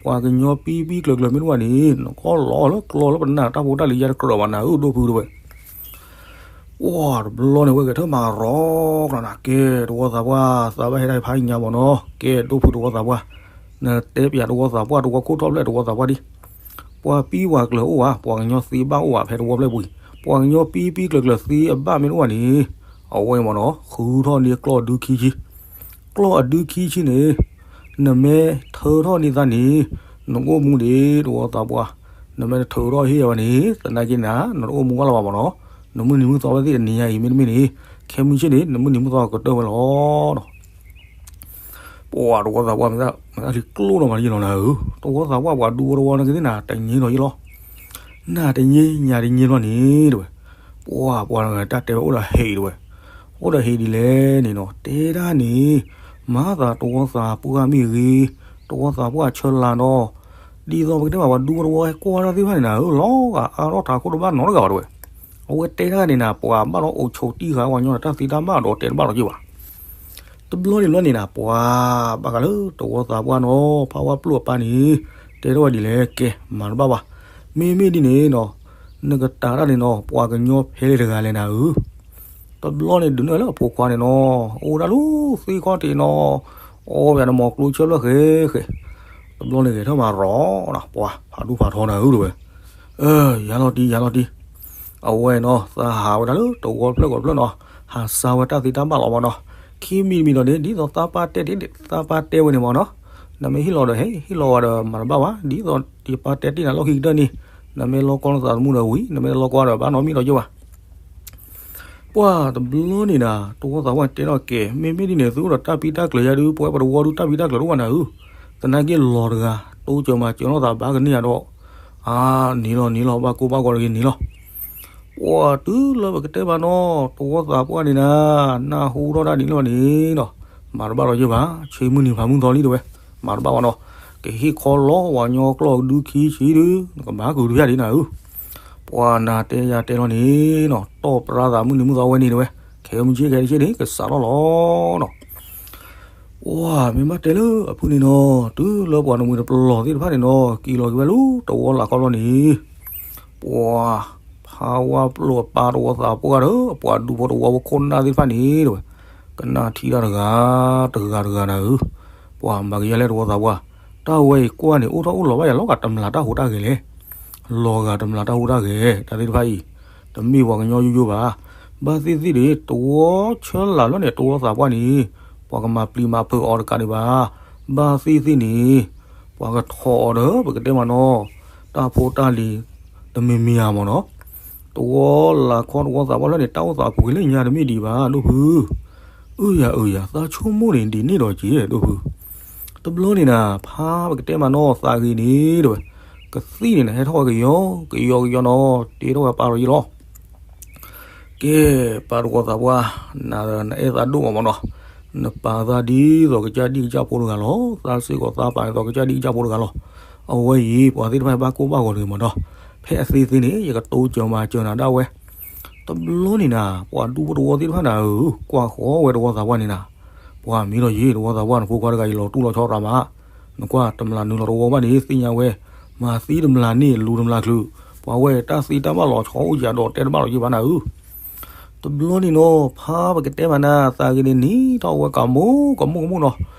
ပှၤကညီပံပံကျၢၤကျၢၤမ့ၢ်တအိၣ်ဘၣ်န့ၣ် နကီၢ်လီၤလၢကျီလၢပနၢ်တၢ်ဖိတၢ်လံၤယါတကြၢးဘၣ်နၤဧၢ ဒိၣ်ဖုတဝဲ ပှၤတဘျီန့ၣ်ဝဲဂဲၤထၢၣ်မၤရီကနၤ ကဲ တဝီသးပှၢ် သးဘၣ်ဟဲဒၣ်ဖးညါမးနီၤ ကဲ ဒိၣ်ဖုတဝီသးပှၢ်, နတဲပၠးတဝီသးပှၢ် တဝီခိၣ်ထီၣ်ဖျၢၣ်တဝီသးပှၢ်ဒံး, ပှၤပံပှၤကျၢၤအိၣ်ဧါ ပှၤကညီသ့ဘၣ်အိၣ်ဧါ ဖဲတဝီဖျၢၣ်ပူၤအံၤ ပှၤကညီပံပံကျၢၤကျၢၤသ့အဘၣ်မ့ၢ်တအိၣ်ဘၣ်န့ၣ်, အဝဲမးနီၤ ဃုထီၣ်န့ၢ်ကျီၢ်ဒုခံဆံ ကျီၢ်အဒုခံဆံန့ၣ်, နမ့ၢ်ထၢထီၣ်န့ၢ်သးန့ၣ်, နကအိၣ်မူဒံးတဝီသးပှၢ်, နမ့ၢ်တထၢထီၣ်ဟ့ၣ်ဝဲန့ၣ် သနာ်က့န့ၣ် နတအိၣ်မူဘၣ်လၢၤဘၣ်မးနီၤ, နမုၢ်နံၤမုၢ်သီဝဲသ့ၣ်တနံၤညါအံၤ မ့တမ့ၢ်န့ၣ်, ခဲမုၢ်ဆ့ၣ်န့ၣ် နမုၢ်နံၤမုၢ်သီကတၢၢ်ဝဲလီၤ. ပှၤတဝီသးပှၢ်မ့ၢ်တၢ်လံၤကျိၣ်လီၤမးယ့ၢ်လီၤနၤဧၢ, တဝီသးပှၢ်ပှၤဒူဖိတဝီနာ်က့သ့ၣ်နၤ တည့လီၤယ့ၢ်လီၤ. နၤတည့ညၤတည့လီၤန့ၣ်တဝဲ, ပှၤပှၤတဂၤတၢ်တဲဝဲအိၣ်ဒီးဟ့ၣ်တဝဲ, အိၣ်ဒီးဟ့ၣ်ဒ်လဲၣ်န့ၣ်နီၤ တဲဒၣ်န့ၣ်, မၤသးတဝီသးပှၢ်မ့ၢ်ဂ့ၤ, တဝီသးပှၢ်ဆၢလၤနီၤ, ဒ်သိးပကတဲဘၣ်ပှၤဒူဖိတဝီဟဲကွၢ်တၢ်သ့ၣ်တဖၣ်န့ၣ်နၤဧၢ လီၤဂာ်အါထီၣ်ထးခိၣ်တဘၣ်နီတဂၤဘၣ်တဝဲ အဝဲတဲတၢ်န့ၣ်နၤ ပှၤဘၣ်ဒီးအိၣ်ဆိးတံၢ်ဃာ်ပှၤကညီဒီးတၢ်သ့တၢ်ဘၣ်ဒီးတဲတဘၣ်လီၤက့ၤဘၣ်. တဘျီန့ၣ်ဘျီန့ၣ်နၤ ပှၤဘၣ်ဃးလၢတဝီသးပှၢ်နီၤ ဖးဝါပျိၢ်အပၢ်န့ၣ် တဲထီၣ်ဝဲဒ်လဲၣ် ကဲ မၤတဘၣ်ဘၣ်. မ့မ့ၢ်ဒ်န့ၣ်နီၤ နကတၤတၢ်န့ၣ်နီၤ ပှၤကညီဖဲလဲၣ်တဂၤလဲၣ်နၤဧၢ တဘျီန့ၣ်ဒုးနဲၣ်လၢအဖိခွါန့ၣ်နီၤ အိၣ်ဒၣ်လၢသ့ၣ်ခီၣ်ထံးနီၤ အီၣ်ဝဲနမီၤကျိဆၢဖျၢၣ်ဃဲဃဲ တဘျီန့ၣ်ဂဲၤထၢၣ်မၤရီနၤ ပှၤဖးဒူၣ်ဖးထီနၤဧၢတဝဲ ယၤလီၤတံၢ် ယၤလီၤတံၢ် အဝဲနီၤ သးဟးဝဲဒၣ်လၢတဝီဖျၢၣ်ကီၢ်ဖျၢၣ်နီၤ ဟးစါဝဲတၢ်သ့တၢ်ဘၣ်လီၤမးနီၤ ခံမံၤတမံၤဒီးန့ၣ် ဒ်သိးသးပၢ်တဲတ့ၢ် သးပၢ်တဲဝဲန့ၣ်မ့ၢ်နီၤ, နမ့ၢ်ဟ့ၣ်လီၤဒီးဟ့ၣ် ဟ့ၣ်လီၤဝဲဒီးမၤတဘၣ်ဘၣ်, ဒ်သိးယပၢ်တဲတ့ၢ်နၤလီၢ်ခံကတၢၢ်န့ၣ်, နမ့ၢ်လီၢ်ကီနသးသမူဒီးဝံၤ နမ့ၢ်လီၢ်ကီဒီးဘၣ်နီတမံၤဒီးယဘၣ်. ပှၢ်တဘျီန့ၣ်နၤ တဝီသးပှၢ်တဲထီၣ်ကဲ မ့မ့ၢ်ဒ်န့ၣ် သုအိၣ်ဒီးတၢ်ပံတၢ်ကျၢၤယါဒုး ပဝဲပတဝီဒုးတၢ်ပံတၢ်ကျၢၤတအိၣ်ဘၣ်နၤဧၢ, သနာ်က့လီၤတဂၤ တိစၢၤမၤစၢၤလိာ်သးဘၣ်ကန့ၢ်ယၤဒီး, အါ နံၤလီၤနံၤလီၤ ဘၣ်ကိၢ်ဘၣ်ဂီၤတဂ့ၤနံၤလီၤ. ပှၢ်တုၤလၢပကတဲမးနီၤ တဝီသးပှၢ်န့ၣ်နၤ, နၢ်ဟူထီၣ်တၢ်ဒ်န့ၣ်လီၤန့ၣ်နီၤ, မၤတဘၣ်ဒီးယဘၣ်, ဆ့မုၢ်နံၤဖးမုၢ်သီလံတဲဝဲ, မၤတဘၣ်ဘၣ်နီၤ, ကဟ့ၣ်ခီလီၤဝဲညီကျီၢ်ကဒုခံဆံဒုး နကဘၣ်ကုာ်ဒုးယၤဒ်နၤဧၢ. ပှၢ်နၤတဲယၤတဲလီၤန့ၣ်နီၤ, တီၢ်ပြၢသးမုၢ်နံၤမုၢ်သီဝဲန့ၣ်တဲဝဲ, ခဲမုၢ်ဆ့ၣ်ခဲတဆ့ၣ်န့ၣ် ကစးထီၣ်လီၤနီၤ. ပှၢ်မ့ၢ်ဘၣ်တဲလၢအဖုၣ်န့ၣ်နီၤ, တုၤလၢပှၤနမှံၤတပလီၢ်သ့ၣ်တဖၣ်န့ၣ်နီၤ က့ၤလီၤက့ၤဝဲလၢတဝီလၢ်ခီလီၤန့ၣ်, ပှၢ်ဖးဝါပျိၢ်အပၢ်တဝီသးပှၢ်ဒီး ပှၤဒူဖိတဝီဖိခိၣ်နၢ်သ့ၣ်တဖၣ်န့ၣ်တဲဝဲ, ကနၣ်ထံတၢ်တဂၤ တဂၤတဂၤနၤဧၢ. ပှၢ်မၤကယဲၢ်လဲၣ်တဝီသးပှၢ်, တၢ်ဝဲအံၤကွၢ်န့ၣ် အိၣ်ထီၣ်အိၣ်လီၤဘၣ်ယၤလီၤဂာ်တမျးတၢ်ဟူးတၢ်ဂဲၤလဲၣ်, လီၤဂာ်တမျးတၢ်ဟူးတၢ်ဂဲၤ တၢ်သ့ၣ်တဖၣ်အံၤ, တမ့ၢ်ပှၤကညီယိယိဘၣ်. ဘၣ်သ့ၣ်သ့ၣ်န့ၣ် တဝီဆၢလၢ်လၢန့ၣ် တဝီသးပှၢ်န့ၣ် ပှၤကမၤပျံၤမၤဖုးအီၤတကးဒံးဘၣ်. ဘၣ်သ့ၣ်သ့ၣ်န့ၣ် ပှၤကထီၣ်အီၤဒီး ပကတဲမးနီၤ တၢ်ဖိတၢ်လံၤ တမံၤမံၤဧါမ့ၢ်နီၤ. တဝီလၢ်ခီတဝီသးပှၢ်လၢန့ၣ် တၢ်အိၣ်သးအပူၤကွံာ်လၢညါတမ့ၢ်ဒံးဘၣ် ဒိၣ်ဖုၣ်. အၢယၤအၢယၤ သးဆိကမိၣ်န့ၣ်ဒ်န့ၣ်ဒီးက့ၤ ဒိၣ်ဖုၣ်. တဘျီန့ၣ်နၤ ဖးပကတဲမးနီၤ သးဂ့ၤန့ၣ်တဲဝဲ, ကသံၣ်န့ၣ်နၤ ဟဲထီၣ်ဝဲကယီကယီကယီနီၤ တ့ထီၣ်ဝဲပၢ်ဒီးယ့ၢ်လီၤ. ကဲ ပၢ်တဝီသးပှၢ်, နအဲၣ်သးဒိၣ်မးမ့ၢ်နီၤ, နပာ်သးဒ်သိးကစၢ်ဒံၣ်ကစၢ်ဖိတဂၤလီၤ. သးစ့ၢ်ကီးသးပာ်ဒ်သိးကစၢ်ဒံၣ်ကစၢ်ဖိတဂၤလီၤ. အဝဲအံၤ ပှၤသ့ၣ်တဖၣ်ဘၣ်ကိၢ်ဘၣ်ဂီၤတဂ့ၤမ့ၢ်နီၤ, ဖဲအသ့သ့န့ၣ် ယကတိစၢၤမၤစၢၤနၤဒၣ်ဝဲ. တဘျီန့ၣ်နၤ ပှၤဒူဖိတဝီသ့ၣ်တဖၣ်နၤဧၢ, ကွၢ်ဃီဝဲတဝီသးပှၢ်န့ၣ်နၤ, ပှၤမ့ၢ်ဒီးယ့ၢ် တဝီသးပှၢ် နဖိခွါတဂၤအံၤလီၤတူၢ်လီၤဆီတရးမး, နကွၢ်တမျးနုာ်လီၤတဝီဘၣ်န့ၣ် သ့ၣ်ညါဝဲ, မၤသံတမျးန့ၣ် လူၤတမျးချုး, ပှၤဝဲတၢ်သံတၢ်ဘၣ်လီၤဆီအိၣ်ယၤဒီးတဲတဘၣ်လီၤယ့ၢ်ဘၣ်နၤဧၢ. တဘျီန့ၣ်နီၤ ဖးပကတဲမးနၤ သးဂ့ၤန့ၣ်နံၤထီၣ်ဝဲကမိၢ်ကမိၢ်ကမိၢ်နီၤ,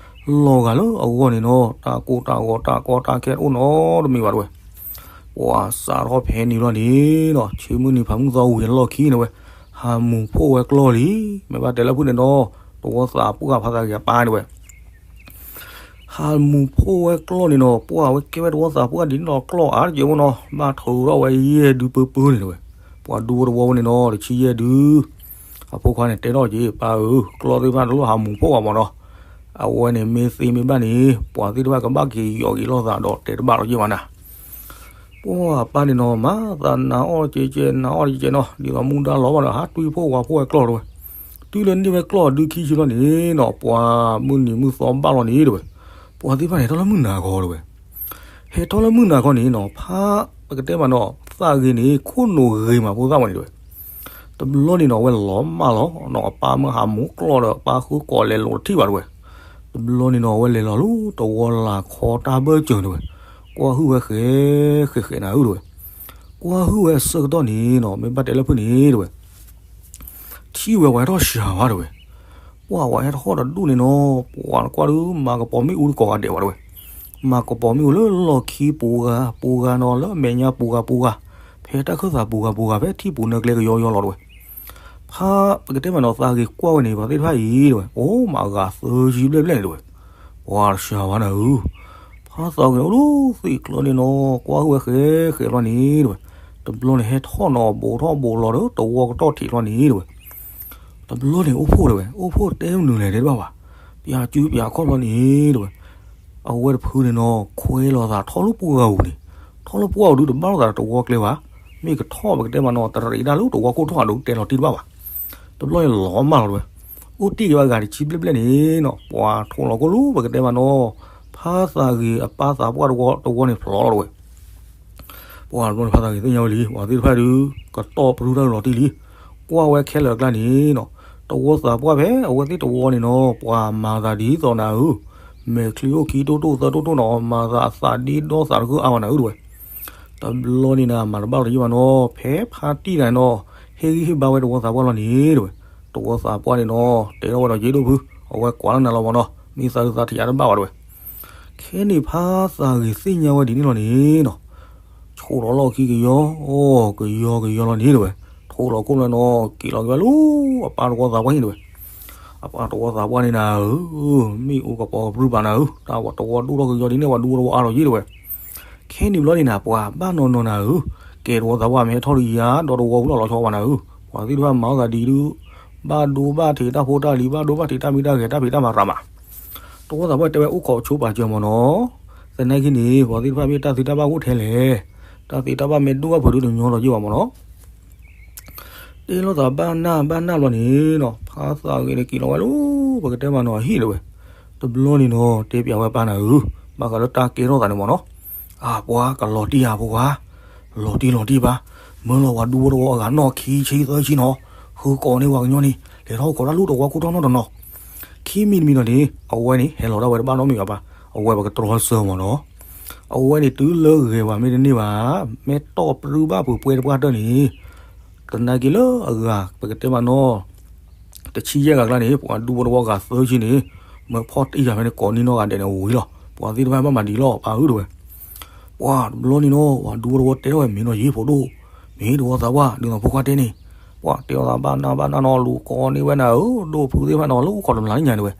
လီၤဂာ်လၢအဂီၢ်န့ၣ်နီၤ တၢ်ကိၢ်တၢ်ဂီၤတၢ်ကီတၢ်ခဲတအိၣ်နီတမံၤဘၣ်တဲဝဲ. ပှၤစးထီၣ်ဖဲန့ၣ်လီၤန့ၣ်နီၤ ဆ့မုၢ်နံၤဖးမုၢ်သီဝံၤအလီၢ်ခံန့ၣ်ဝဲ, ဟးမူၤဖှိၣ်ဝဲကျီၢ်လံ. မ့ၢ်ဘၣ်တဲလၢဖုၣ်န့ၣ်နီၤ တဝီသးပှၢ်ဖးသးဂ့ၤအပၢ်န့ၣ်ဝဲ ဟးမူၤဖှိၣ်ဝဲကျီၢ်န့ၣ်နီၤ ပှၢ်ဝဲကဲဝဲတဝီသးပှၢ်ဒ်န့ၣ်နီၤ ကျီၢ်အါတက့ၢ်မ့ၢ်နီၤ ဘၣ်ထုးထီၣ်ဝဲယဲၢ်ဒုပၢပၢန့ၣ်တဲဝဲ. ပှၤဒူဖိတဝီဝဲန့ၣ်နီၤ တဆံယဲၢ်ဒု အဖိခွါန့ၣ်တဲထီၣ်က့ၤ ပၢ်ဧၢ ကျီၢ်သ့ၣ်တဖၣ်တလိၣ်ဟးမူၤဖှိၣ်ဘၣ်မ့ၢ်နီၤ, အဝဲန့ၣ်မ့ၢ်သ့မ့ၢ်ဘၣ်န့ၣ် ပှၤသ့ၣ်တဖၣ်ကဘၣ်က့ၤယီၤက့ၤလိာ်သးဒီးတဲတဘၣ်လီၤယ့ၢ်ဘၣ်နၤ. ပှၢ်ပၢ်န့ၣ်နီၤ မၤသးနၤအီၣ်ကဲကဲ နၤအီၣ်ကဲကဲနီၤ ဒ်သိးမူဒါလီၤဘၣ်ဒီး ဟးတွံၢ်ဖှိၣ်ဝးဖှိၣ်ဝဲကျီၢ်တဲဝဲ. တုၤလၢန့ၢ်ဝဲကျီၢ်ဒုခံဆံလီၤန့ၣ်နီၤ ပှၤမုၢ်နံၤမုၢ်သီဘၣ်လီၤန့ၣ်တဲဝဲ. ပှၤသ့ၣ်တဖၣ်န့ၣ် ဟဲထီၣ်လၢမုၢ်နၤခီတဲဝဲ. ဟဲထီၣ်လၢမုၢ်နၤခီန့ၣ်နီၤ ဖးပကတဲမးနီၤ သးဂ့ၤန့ၣ် ခိၣ်နူာ်ဂ့ၤမးဖိသၣ်ဝဲန့ၣ်တဲဝဲ. တဘျီန့ၣ်နီၤ အဝဲလီၤမၢ်လီၤနီၤ အပၢ်မၢဟးမူၤကျီၢ်ဒီး အပၢ်ဃုကိးလဲၤလိာ်တထံၣ်ဘၣ်တဲဝဲ. တဘျီန့ၣ်နီၤ အဝဲလဲၤလီၤလၢတဝီလၢ်ခီတၢ်ဘၢၣ်စၢၤတဲဝဲ. ကွၢ်ဟုၣ်ဝဲဃဲးဃဲးဃဲးနၤဧၢတဲဝဲ. ကွၢ်ဟုၣ်ဝဲအဆၢကတီၢ်န့ၣ်နီၤ မ့ၢ်ဘၣ်တဲလၢဖုၣ်န့ၣ်တဲဝဲ ထံၣ်ဝဲပှၤဟဲထီၣ်စှၤဝဲတဲဝဲ. ပှၢ်ပှၤဟဲထီၣ်တဒူၣ်န့ၣ်နီၤ ပှၤကွၢ်ဒုး မၤကပီၤမ့ၣ်အူတကိးဂၤဒဲးဝဲတဲဝဲ. မၤကပီၤမ့ၣ်အူလၢလီၢ်ခံပူၤဂၤပူၤဂၤနီၤ လၢအမဲာ်ညါပူၤဂၤပူၤဂၤ, ဖဲတၢ်ခၢၣ်သးပူၤဂၤပူၤဂၤ ဖဲထံပူၤနၢကျဲကယီယီလီၤတဲဝဲ. ဖးပကတဲမးနီၤ သးဂ့ၤကွၢ်ဝဲန့ၣ် ပှၤသ့ၣ်တဖၣ်အံၤတဲဝဲ အိၣ်မးဂၤသၢဆံဘျဲၣ်ဘျဲၣ်န့ၣ်တဲဝဲ. ပှၤတစှၤဝဲနၤဧၢ ဖးသးဂ့ၤန့ၣ်အိၣ်လၢသ့ၣ်ကျၢန့ၣ်နီၤ ကွၢ်ဟုၣ်ဝဲဃဲးဃဲးလီၤန့ၣ်တဲဝဲ. တဘျီန့ၣ်ဟဲထီၣ်နီၤ ဘူးထီၣ်ဘူးလီၤဒီး တဝီကတီၢ်ထံးလီၤန့ၣ်တဲဝဲ. တဘျီန့ၣ်အိၣ်ဖှိၣ်တဲဝဲ အိၣ်ဖှိၣ်တဲမနုၤလဲၣ်တဘၣ်ဘၣ်, ပၠးစုပၠးခီၣ်လီၤန့ၣ်တဲဝဲ. အဝဲတဖုန့ၣ်နီၤ ခွဲလိာ်သးထီၣ်လၢပှၢ်ဂၤအူၤန့ၣ်, ထီၣ်လၢပှၢ်ဂၤအူၤဒုးတဘၣ်လိာ်သးဒီးတဝီကျဲဘၣ်. မ့ၢ်ကထီၣ်ပကတဲမးနီၤ တရံးဒၣ်လၢတဝီခိၣ်ထီၣ်အဒိးတဲလီၤတံၢ်တဘၣ်ဘၣ်. တဘျီန့ၣ်လီၤမၢ်လီၤတဲဝဲ. အိၣ်တ့ၢ်က့ၤဝဲအဂၤတဆံဘျဲၣ်ဘျဲၣ်န့ၣ်နီၤ ပှၤထိးလီၤကိၣ်လၢပကတဲမးနီၤ ဖးသးဂ့ၤအပၢ်သးပှၢ်တဝီန့ၣ်ဖျိးလီၤတဲဝဲ. ပှၤတဘျီန့ၣ်ဖးသးဂ့ၤသ့ၣ်ညါဝဲလံ ပှၤသ့ၣ်တဖၣ်ဒုး ကတီၢ်ပရူၢ်တၢ်လီၤတံၢ်လံ. ကွၢ်ဝဲခဲလၢာ်အကျါန့ၣ်နီၤ တဝီသးပှၢ်ဖဲ အဝဲသ့ၣ်တဝီန့ၣ်နီၤ ပှၤမၤသးဒ်သိးနၤဧၢ, မဲာ်ချံအိၣ်ခံတိၢ်တိၢ်သၢတိၢ်တိၢ်နီၤ မၤသးအသးဒ့ဒီသးတဂုၢ်အါဝဲနၤဧၢတဲဝဲ. တဘျီန့ၣ်နၤ မၤတဘၣ်လီၤတယံာ်ဘၣ်နီၤ ဖဲဖါတံၢ်နၤနီၤ ဟ့ၣ်ဂံၢ်ဟ့ၣ်ဘါဝဲတဝီသးပှၢ်လီၤန့ၣ်တဲဝဲ. တဝီသးပှၢ်န့ၣ်နီၤ တဲထီၣ်ဝဲဒီးယ့ၣ်ဒိၣ်ဖု အဝဲကွၢ်လၢနၤလီၤမးနီၤ မ့ၢ်သးဒုးသးထံၣ်အါတဘၣ်ဘၣ်တဲဝဲ. ခဲန့ၣ်ဖါသးဂ့ၤသ့ၣ်ညါဝဲဒ်န့ၣ်လီၤန့ၣ်နီၤ ဆိးလီၤလီၢ်ခံကယီ အီၣ်ကယီကယီလီၤန့ၣ်တဲဝဲ. ထိးလီၤခိၣ်လၢနီၤ က့ၤလီၤက့ၤဝဲလၢ အပၢ်တဝီသးပှၢ်ဟံၣ်တဲဝဲ. ပှၤတဝီသးပှၢ်န့ၣ်နၤဧၢ, မ့ၢ်အိၣ်ကပီၤကပြုၢ်ပာ်နၤဧၢ, တၢ်ဝီတဝီဒိၣ်ထီၣ်ကယီဒ်န့ၣ် ပှၤဒူဖိတဝီအါထီၣ်ယ့ၢ်တဲဝဲ. ခဲန့ၣ်ဘျီန့ၣ်နၤ ပှၤဘၣ်နီၢ်နီၢ်နၤဧၢ, ကဲတဝီသးပှၢ်မ့ၢ်ဟဲထီၣ်ဒီးယၤ ဒီးတဝီဖိလီၤလီၤဆီပှၤနၤဧၢ, ပှၤသ့ၣ်တဖၣ်မၤအီၣ်သးဒ်ဒုး, ဘၣ်ဒိဘၣ်ထံးတၢ်ဖိတၢ်လံၤ ဘၣ်ဒိဘၣ်ထံးတၢ်မံတၢ်ဂဲၤတၢ်ဖံးတၢ်မၤရၤမး တဝီသးပှၢ်တဲဝဲအိၣ်ခိးဆိပာ်စၢၤမ့ၢ်နီၤ, သနာ်က့န့ၣ် ပှၤသ့ၣ်တဖၣ်မ့ၢ်တၢ်သ့တၢ်ဘၣ်အိၣ်ထဲလဲၣ်, တၢ်သ့တၢ်ဘၣ်မ့ၢ်ဒိၣ်ဘၣ်ဖုးဒုးတညီထီၣ်ယ့ၢ်ဘၣ်မ့ၢ်နီၤ. တဲလိာ်သးဘၣ်နၢ်ဘၣ်နၢ်ဘျီန့ၣ်နီၤ ဖါသးဂ့ၤန့ၣ်က့ၤလီၤဝဲလၢ ပကတဲမ့ၢ်နီၤအဟံၣ်တဲဝဲ. တဘျီန့ၣ်နီၤ တဲပျးဝဲပၢ်နၤဧၢ, ဘၣ်ဃးလၢတၢ်ကဲထီၣ်သးန့ၣ်မ့ၢ်နီၤ, အပှၤကလီၤတံၢ်ဧါဖိခွါ, လီၤတံၢ်လီၤတံၢ်ဘၣ်, မၢလီၤပှၤဒူဖိတဝီအဂၤနီၢ်ခံဆံသၢဆံနီၤ, ဃုကိးန့ၢ်ပှၤကညီန့ၣ် လဲၤထီၣ်အိၣ်ခိးတၢ်လၢတဝီခိၣ်ထီၣ်နီတနီၤ. ခံမံၤတမံၤဒီးန့ၣ် အဝဲန့ၣ် ဟဲလီၤဒၣ်ဝဲတဘၣ်နီတမံၤဘၣ်, အဝဲပကတြီဆၢမ့ၢ်နီၤ. အဝဲန့ၣ်တုၤလၢဂဲၤပှၤမ့ၢ်တန့ၢ်ဘၣ်, မ့ၢ်တီၢ်ပြူဘၣ်ပှဲၤပှဲၤတပှၢ်တၢၢ်န့ၣ် သနာ်က့လၢအဂၤ ပကတဲမ့ၢ်နီၤ တဆံယဲၢ်ဂၤကျါန့ၣ် ပှၤဒူဖိတဝီဂၤသၢဆံန့ၣ် မၢဖီၣ်တံၢ်ယၤဖဲန့ၣ် ကိးန့ၢ်နီၢ်ဂၤဒဲးန့ၣ်ဝံၤလီၤ. ပှၤသ့ၣ်တဖၣ်ဘၣ်မၤဒံးလီၤ ပၢ်ဧၢတဲဝဲ. ပှၤတဘျီန့ၣ်နီၤ ပှၤဒူဖိတဝီတဲထီၣ်ဝဲမ့ၢ်နီၤ ယ့ၢ်ဖိဒိၣ်, မ့ၢ်တဝီသးပှၢ် ဒ်သိးဖိခွါတဲန့ၣ်, ပှၤတဲအီၤသးဘၣ်နၢ်ဘၣ်နၢ်နီၤ လူၤကိးန့ၢ်ဝဲနၤဧၢ, ဒိၣ်ဖုသ့ၣ်တဖၣ်နီၤ လၢအိၣ်ခိးတမျၢ်လၢညါတဲဝဲ.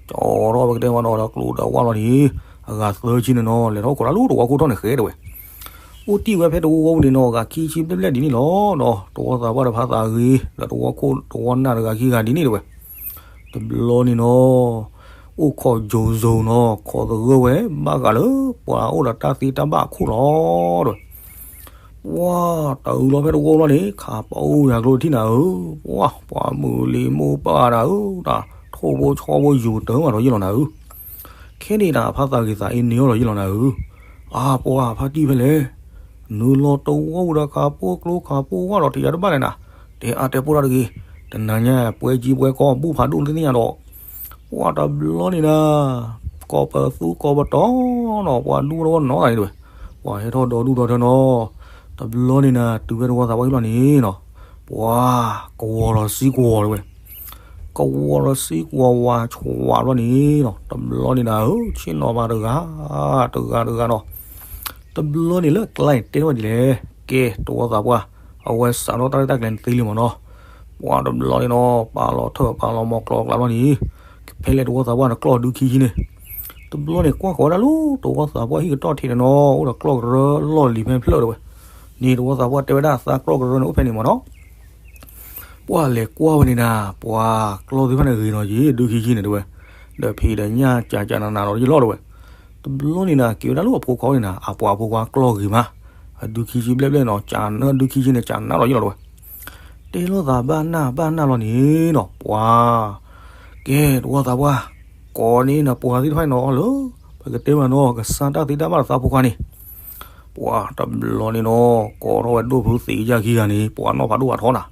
ကၠီထီၣ်ပကတဲမ့ၢ်နီၤ ဒီးကျိဒီးဝၣ်လီၤန့ၣ် အဂၤသၢဆံန့ၣ်နီၤ လဲၤထီၣ်အိၣ်ခိးတၢ်လၢတဝီခိၣ်ထီၣ်န့ၣ်ဃဲတဲဝဲ. အိၣ်တံၢ်ဝဲဖဲတဝီဝီပူၤန့ၣ်နီၤ ဂၤခံဆံဘျဲၣ်ဘျဲၣ်ဒ်န့ၣ်လီၤ. ဒီးတဝီသးပှၢ်ဒီးဖါသးဂ့ၤ ဒီးတဝီခိၣ်တဝီနၢ်တဂၤခံဂၤဒ်န့ၣ်တဲဝဲ. တဘျီန့ၣ်နီၤ အိၣ်ခိးယိၤစိၤနီၤ ခိးသဂၢၢ်ဝဲ ဘၣ်ဃးလၢပှၤအိၣ်ဒီးတၢ်သ့တၢ်ဘၣ်အခိၣ်လီၤတဲဝဲ. ပှၤတအုးလီၤဖဲတဝီဘျီန့ၣ် ခးပအိၣ်ယၤကျိတထံၣ်နၤဧၢ, ပှၤ ပှၤမုၢ်လံၤမိၢ်ပၢ်နၤဧၢ, တၢ်ထိၣ်ဖိဆီဖိယိၤတၢ်မးဒီးယ့ၢ်လီၤနၤဧၢ. ခဲန့ၣ်တၢ်ဖါသးဂ့ၤသးအ့န့ၢ်အီၤဒီး ယ့ၢ်လီၤနၤဧၢ, အါပှၤဖါတံၢ်ဖဲလဲၣ်, နုာ်လီၤတဝီပူၤဒီးခးပိၢ်ကျိခးပိၢ်ဝၣ်ဒီးတယၤတဘၣ်လဲၣ်နၤ, တဲအါတဲပိၢ်တၢ်တဂ့ၤ, တနၤညါပှဲၤကံပှဲၤကီ ဘူၣ်ဖးဒိၣ်နသ့ၣ်ညါဒီး, ပှၤတဘျီန့ၣ်နၤ ကိးပသူကိးပတီၤနီၤ ပှၤဒူဖိတဝီနီၤသးန့ၣ်တဲဝဲ, ပှၤဟဲထီၣ်ဒီဒူၣ်ဒီထၢနီၤ, တဘျီန့ၣ်နၤ တုၤဖဲတဝီသးပှၢ်ဟံၣ်လီၤန့ၣ်နီၤ, ပှၤကဝီၤလီၤစံကဝီၤတဲဝဲ ကဝီၤလီၤစံကဝီၤဝၤဆှးဘျီန့ၣ်နီၤ တဘျီန့ၣ်နၤဧၢ ဆ့ၣ်နီၤဘၣ်တဂၤ တဂၤတဂၤနီၤ, တဘျီန့ၣ်လၢကျါန့ၣ်တဲထီၣ်ဝဲဒ်လဲၣ်, ကဲတဝီသးပှၢ် အဝဲစးထီၣ်တၢ်ရဲၣ်တၢ်ကျဲၤန့ၣ်သ့လံမ့ၢ်နီၤ, ပှၤတဘျီန့ၣ်နီၤ ပာ်လီၤထၢၣ်ပာ်လီၤမီၤကျိၤကျါဘျီန့ၣ်, ဖဲလဲၣ်တဝီသးပှၢ်န့ၣ်ကျီၢ်ဒုခံဆံန့ၣ်, တဘျီန့ၣ်ကွၢ်ဃီၤဝဲဒၣ်လၢတဝီသးပှၢ်ဟံၣ်ကတီၢ်ထံးန့ၣ်နီၤ အိၣ်ဒီးကျီၢ်ကရၢလီၢ်လံၤဖဲဖျၢၣ်တဲဝဲ, န့ၣ်တဝီသးပှၢ်တဲဝဲဒၣ်သးကျီၢ်ကရၢန့ၣ်အိၣ်ဖဲန့ၣ်မ့ၢ်နီၤ ပှၢ်လဲၤကွၢ်ဝဲန့ၣ်နၤ ပှၤကျီၢ်သ့ၣ်တဖၣ်န့ၣ်ဂ့ၤနီၤယံၤ ဒုခံဆံန့ၣ်တဲဝဲ, ဒီးဖံးဒီးညၣ်ကၠးကၠးနးနးဒီးယလီၢ်တဲဝဲ, တဘျီန့ၣ်နၤ က့ၤဝဲဒၣ်လၢအဖိခွါန့ၣ်နၤ အပှၤအဖိခွါကျီၢ်ဂ့ၤမး, အဒုခံဆံဘျဲၣ်ဘျဲၣ်နီၤ ကၠးနးဒုခံဆံန့ၣ် ကၠးနးဒီးယလီၢ်တဲဝဲ, တဲလိာ်သးဘၣ်နၢ်ဘၣ်နၢ်လီၤန့ၣ်နီၤ ပှၤ ကဲတဝီသးပှၢ် ကိးန့ၢ်နၤပှၤသ့ၣ်တဖၣ်နီၤလၢ ပကတဲမ့ၢ်နီၤ ကစၢ်တၢ်သ့တၢ်ဘၣ်ဒီးသးဖိခွါန့ၣ် ပှၤတဘျီန့ၣ်နီၤ ကိးထီၣ်ဝဲဒိၣ်ဖုသံးယၢ်ခံဂၤန့ၣ် ပှၤနီၢ်ဖးဒိၣ်ဖးထီနၤ,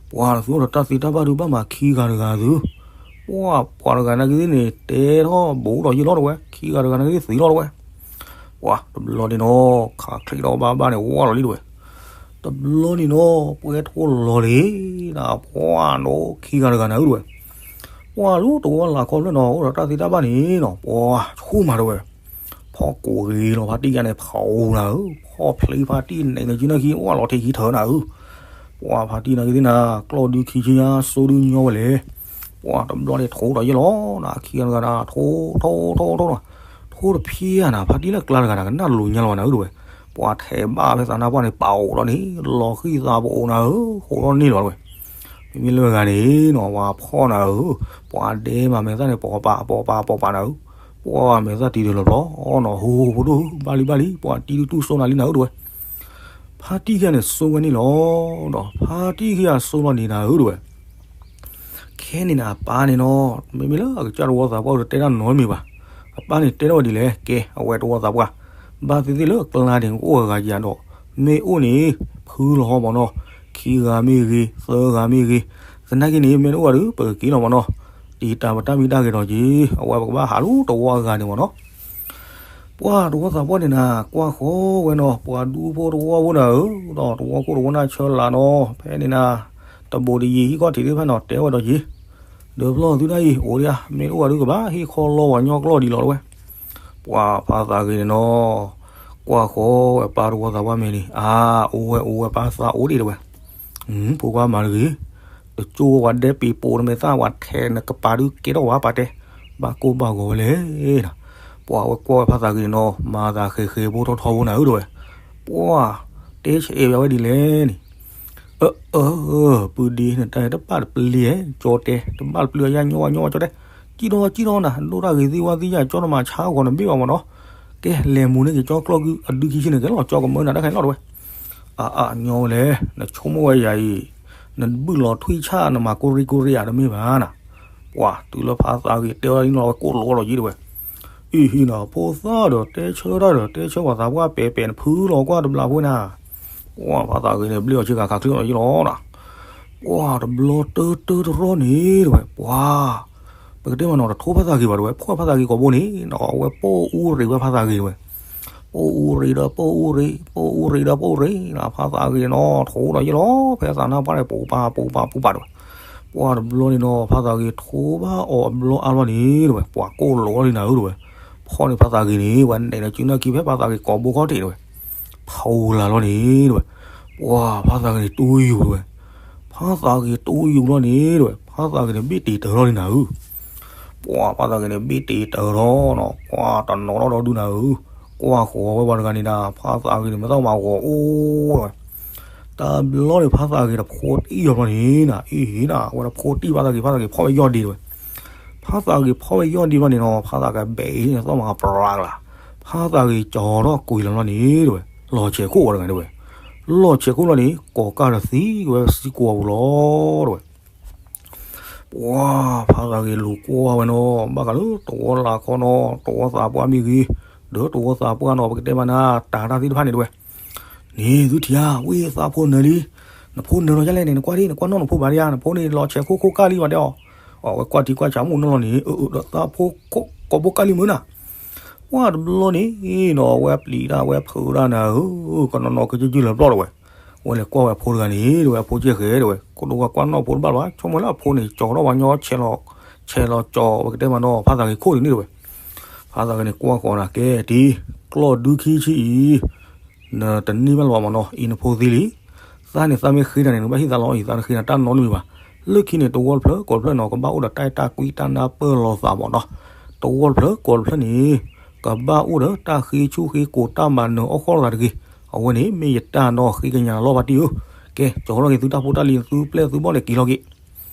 ပှၤသုအိၣ်ဒီးတၢ်သ့တၢ်ဘၣ်ဒုးဘၣ်မၤခံဂၤတဂၤသု, ပှၤပှၤတဂၤနာ်က့သ့ၣ်န့ၣ် တဲထီၣ်ဘူးဒီးယလီၢ်တဲဝဲ ခံဂၤတဂၤနာ်က့သ့ၣ်သံလီၤတဲဝဲ, ပှၤတဘျီန့ၣ်နီၤ ခးချံးဒီးဘၣ်ဘၣ်န့ၣ် ဝၢ်လီၤလံတဲဝဲ, တဘျီန့ၣ်နီၤ ပှဲၤထိၣ်လီၤလံ နပှၤနီၤ ခံဂၤတဂၤနၤဧၢတဲဝဲ, ပှၤလၢတဝီလၢ်ခီဖျၢၣ်နီၤ အိၣ်ဒီးတၢ်သ့တၢ်ဘၣ်န့ၣ်နီၤ ပှၤဆိၣ်မးတဲဝဲ, ဖီၣ်ကိးဂ့ၤလီၤဖါတံၢ်ယါန့ၣ် ဖးအိၣ်နၤဧၢ, ဖီၣ်ဖျ့ဖါတံၢ်န့ၣ် နကၠံနၢ်ခံ ဝၢ်လီၤထဲခံထၢနၤဧၢ, ပှၤဖါတံၢ်နာ်က့သ့ၣ်နၤ ကျီၢ်ဒုခံဆံညါ စိဒုညီဝဲလဲၣ်, ပှၤတဘျီန့ၣ်ထိၣ်ဒီးယလီၤနၤ ခံဂၤတဂၤနၤ ထိၣ်ထိၣ်ထိၣ်ထိၣ်နီၤ, ထိၣ်တဖျဲနၤ ဖါတံၢ်လၢကျါတဂၤနၤ ကနၣ်လိၤညါလီၤနၤဧၢတဲဝဲ, ပှၤထဲးဘၣ်ဖဲသးနါပှၢ်န့ၣ် ပာ်အိၣ်ဒီးန့ၣ် လီၤဃံသးပအိၣ်နၤဧၢ, ဟိးထီၣ်န့ၢ်လီၤတဲဝဲ, မ့မ့ၢ်လၢအဂၤန့ၣ်နီၤ ပှၤဖီၣ်နၤဧၢ, ပှၤဒဲမးမဲာ်သၣ်န့ၣ် ပိာ်ပာ်ပိာ်ပာ်ပိာ်ပာ်နၤဧၢ, ပှၤမဲာ်သၣ်တံၤတလီၤဘျီနီၤ ဟိဟိဖိဒိၣ်ဧၢ ဘၣ်လံဘၣ်လံ ပှၤတံၤဒုတူၢ်စိနၤလံနၤဧၢတဲဝဲ, ဖါတံၢ်ခံဂၤန့ၣ် စိဝဲန့ၣ်လီၤ, ဒီးဖါတံၢ်ခံဂၤစိလီၤန့ၣ်နၤဧၢတဲဝဲ ခဲန့ၣ်နၤ အပၢ်န့ၣ်နီၤ မ့မ့ၢ်လၢအကစၢ်တဝီသးပှၢ်ဒီးတဲတၢ်နီတမံၤဘၣ်, အပၢ်န့ၣ်တဲထီၣ်ဝဲဒ်လဲၣ် ကဲ အဝဲတဝီသးပှၢ်, ဘၣ်သ့ၣ်သ့ၣ်လၢကျါန့ၣ် ကအိၣ်အဂၤယၤဒီး, မ့ၢ်အိၣ်န့ၣ် ဖုလီၤဟီမ့ၢ်နီၤ, ခံဂၤမ့ၢ်ဂ့ၤ သၢဂၤမ့ၢ်ဂ့ၤ, သနာ်က့န့ၣ် မ့ၢ်တအိၣ်ဘၣ်ဒီး ပကက့ၤလီၤမ့ၢ်နီၤ, တံၤတၢ်ပတၢ်မံတၢ်ဂဲၤဒီးက့ၤ အဝဲပကဘၣ်ဟးလၢတဝီအဂၤန့ၣ်မ့ၢ်နီၤ ပှၤတဝီသးပှၢ်န့ၣ်နၤ ကွၢ်ဃီဝဲနီၤ ပှၤဒူဖိတဝီဖိနၤဧၢ, ဒီးတဝီခိၣ်တဝီနၢ်ဆၢလာ်နီၤ ဖဲန့ၣ်နၤ, တဘိးတယံၤဟံၣ်ခီၣ်ထံးသ့ၣ်တဖၣ်နီၤ တဲဝဲဒီးက့ၤ, ဒီးဖျီၣ်သုတၢ်အံၤ အိၣ်ဒံးဧါ မ့ၢ်တအိၣ်ဘၣ်ဒီးကဘၣ်ဟ့ၣ်ခီလီဝဲညီကျီၢ်ဒံးလီၤတဲဝဲ, ပှၤဖါသးဂ့ၤန့ၣ်နီၤ, ကွၢ်ဃီဝဲပၢ်တဝီသးပှၢ်မဲာ်န့ၣ် အါ, အိၣ်ဝဲအိၣ်ဝဲပၢ်သးအိၣ်ဒံးတဲဝဲ, ဖိခွါမၤတဂ့ၤ, တကၠိဝဲပှၤဒဲပ့ၤပိာ်နမဲာ်သၣ် ပှၤထဲးနကပၤဒုးကဲထီၣ်ဝဲပာ်တဲ, ဘၣ်ကိၢ်ဘၣ်ဂီၤဝဲလဲၣ်နီၤ. ပှၤဝဲကွၢ်ဝဲဖါသးဂ့ၤန့ၣ်နီၤ မၤသးဃဲၤဃဲၤဖိထီၣ်ထီဖိနၤဧၢတဲဝဲ, ပှၤတဲဆဲးအဲၣ်ဝဲဒ်လဲၣ်န့ၣ်, အၢ အၢ ပုၢ်ဒ့ နတၢ်တဘၣ်တပျံၤဧါ ကၠီတဲ, တဘၣ်တပျံၤအယါညီညီကၠီတဲ, ကံၣ်ထီၣ်ကံၣ်ထီၣ်နၤ ဒိၣ်တၢ်ဂ့ၤသ့ၣ်ဝါသ့ၣ်ယၤ ကၠီနမၤဆါဂီၤနဘ့ၣ်ဘၣ်မးနီၤ, ကဲလဲၤမူန့ၢ်က့ၤကၠီကျီၢ်ကုအဒုခံဆံန့ၣ် ကဲလီၤကၠီကမၢနၤတၢ်ခဲလီၤတဲဝဲ, အၢ အၢ ညီဝဲလဲၣ် နဆိကမိၣ်ဝဲယၤအံၤ နဘုၣ်လီၤထွံၣ်ဆၣ် နမၤကိရံကိရံဧါ တမ့ၢ်ဘၣ်နၤ, ပှၤတုၤလၢဖါသးဂ့ၤတဲဝဲဒ်န့ၣ်လီၤ ဝဲကိၢ်လိာ်ဝဲလီၤယံၤတဲဝဲ, အံၤဟံနၤ ဖိသၣ်ဒီးတဲဆၢတၢ်ဒီး တဲဆၢပှၤသးပှၢ်ပဲာ်ပဲာ် နဖုလီၤကွၢ်တဘျီဖိနၤ, ပှၤဖါသးဂ့ၤန့ၣ် ဘျ့အီၤဆ့ကၤခးချ့လီၤယံၤလီၤနၤ, ပှၤတဘျီတၢတၢတရီန့ၣ်တဲဝဲ ပှၤ ပကတဲမးနီၤ တထိဖါသးဂ့ၤဘၣ်တဲဝဲ ဖှီၣ်ဖါသးဂ့ၤကိာ်ဘိန့ၣ်နီၤ အဝဲပိာ်အူရ့ၣ်ဝဲဖါသးဂ့ၤတဲဝဲ, ပိာ်အူရ့ၣ်ဒီးပိာ်အူရ့ၣ် ပိာ်အူရ့ၣ်ဒီးပိာ်အူရ့ၣ်နီၤ ဖါသးဂ့ၤနီၤ ထိဒီးယံၤလီၤ ဖဲသးနါပှၢ်န့ၣ် ပူၤပာ်ပူၤပာ်ပူၤပာ်တဲဝဲ, ပှၤတဘျီန့ၣ်နီၤ ဖါသးဂ့ၤထိဘၣ်အီၤအဘျီအါလီၤန့ၣ်တဲဝဲ ပှၤကိၢ်လိာ်လီၤလံနၤဧၢတဲဝဲ, ဖီၣ်န့ၢ်ဖါသးဂ့ၤန့ၣ် ပှၤနဲၣ်နၤစုနၢ်ခံဖဲဖါသးဂ့ၤကိာ်ဘိခီၣ်ထံးတဲဝဲ, ဖီၣ်လၢလီၤန့ၣ်တဲဝဲ, ပှၤဖါသးဂ့ၤန့ၣ်တူၢ်ယူၤတဲဝဲ, ဖါသးဂ့ၤတူၢ်ယူၤလီၤန့ၣ်တဲဝဲ ဖါသးဂ့ၤန့ၣ်ဘ့ၣ်တ့ၤတၢၤထီၣ်လံနၤဧၢ ပှၤဖါသးဂ့ၤန့ၣ်ဘ့ၣ်တ့ၤတၢၤထီၣ်နီၤ ပှၤတနီၤထီၣ်ဒီးဒုနၤဧၢ, ကွၢ်ဃီၤဝဲပှၤတဂၤန့ၣ်နၤ ဖါသးဂ့ၤန့ၣ် မ့ၢ်သးမၤဂီၤအိၣ်တဲဝဲ, တဘျီန့ၣ် ဖါသးဂ့ၤတဖိတံၢ်အီၤဘျီန့ၣ်နၤ အံၤနၤ အဝဲတဖိတံၢ်ဖါသးဂ့ၤ ဖါသးဂ့ၤဖီၣ်ဝဲယီၢ်ဒ့တဲဝဲ, ဖါသးဂ့ၤဖီၣ်ဝဲယီၢ်ဒ့ဘျီန့ၣ်နီၤ ဖါသးဂ့ၤဘဲးအံၤန့ၣ် သီၣ်မၤပရၤကလၤ, ဖါသးဂ့ၤကၠီၤထီၣ်ကွံာ်လီၤဘျီန့ၣ်တဲဝဲ, လီၤဆဲးခိၣ်ဝဲတဂၤတဲဝဲ, လီၤဆဲးခိၣ်လီၤန့ၣ် ကိးကၢ်ဒီးသံဝဲစံကိးပူၤလီၤတဲဝဲ ပှၤဖါသးဂ့ၤလူၤကွၢ်ဝဲနီၤ ဘၣ်ဃးလၢတဝီလၢ်ခီနီၤ တဝီသးပှၢ်မ့ၢ်ဂ့ၤ, ဒီးတဝီသးပှၢ်နီၤ ပကတဲမးနၤ တၢ်တၢ်သ့ၣ်တဖၣ်န့ၣ်တဲဝဲ, န့ၣ်သုထံၣ်ဧါ ဝံသးဖိနၢၤလံ, နဖိနၢၤလီၤဒ်လဲၣ်န့ၣ် နကွၢ်ဒ် နကွၢ်နီၣ်နဖိဘၣ်ဒံးဧါ နဖိန့ၣ်လီၤဆဲးခိၣ်ခိၣ်ကၢ်လံဘၣ်တဲအီၤ, အဝဲကွၢ်ထံကွၢ်ဆးမူနီၢ်လီၤန့ၣ် အၢ အၢ ဒီးသးဖိကိးဘိကၢ်လံမုၢ်နၤ ပှၤတဘျီန့ၣ်နီၤ အဝဲပျံၤတၢ်ဝဲဖုးတၢ်နၤဧၢ, ကနီၤနီၤကကၠုၢ်လၢပျီၢ်တဲဝဲ, အဝဲလဲၤကွၢ်ဝဲအဖိတဂၤန့ၣ်တဲဝဲ အဖိကဲဃဲတဲဝဲ, ကိၣ်ဒိၣ်ဝဲကွၢ်နီၣ်ဖိတဘၣ်လၢၤဘၣ် ဆိကမိၣ်လၢအဖိန့ၣ် ကၠီၤထီၣ်ပှၤညီ ဆဲးလီၤကၠီၤ ပကတဲမးနီၤ ဖါသးဂ့ၤခိၣ်န့ၣ်တဲဝဲ, ဖါသးဂ့ၤန့ၣ်ကွၢ်ဃီၤနၤ ကဲတံၤ ကျီၢ်ဒုခံဆံအံၤ နတန့ၢ်ဘၣ်လၢၤဘၣ်မးနီၤ အံၤနဖိသံလံ, သးန့ၣ်သးမ့ၢ်ဃ့တၢ်န့ၣ် နဘၣ်ဟ့ၣ်သးလီၤအံၤ သးတဃ့နၤတၢ်နီတမံၤဘၣ်, လၢခံန့ၣ် တဝီတဖျၢၣ်ကိးတဖျၢၣ်နီၤ ကဘၣ်အိၣ်ဒီးတၢ်အဲၣ်တၢ်ကွံတၢ်နၢ်ပၢၢ်လိာ်သးမးနီၤ, တဝီတဖျၢၣ်ကိးတဖျၢၣ်န့ၣ် ကဘၣ်အိၣ်ဒီးတၢ်ဃ့ဆူၣ်ဃ့ကိာ်တၢ်မၤနၢၤအီၣ်ဃီလိာ်သးတဂ့ၤ, အဝဲန့ၣ်မ့ၢ်ယတၢ်နီၤ ဃ့ကညးလီၤဖါတံၢ်ဧၢ, ကဲ ကၠီၤထီၣ်က့ၤသုတၢ်ဖိတၢ်လံၤ သုပျဲၢ်သုဘီၣ်န့ၣ်က့ၤလီၤက့ၤ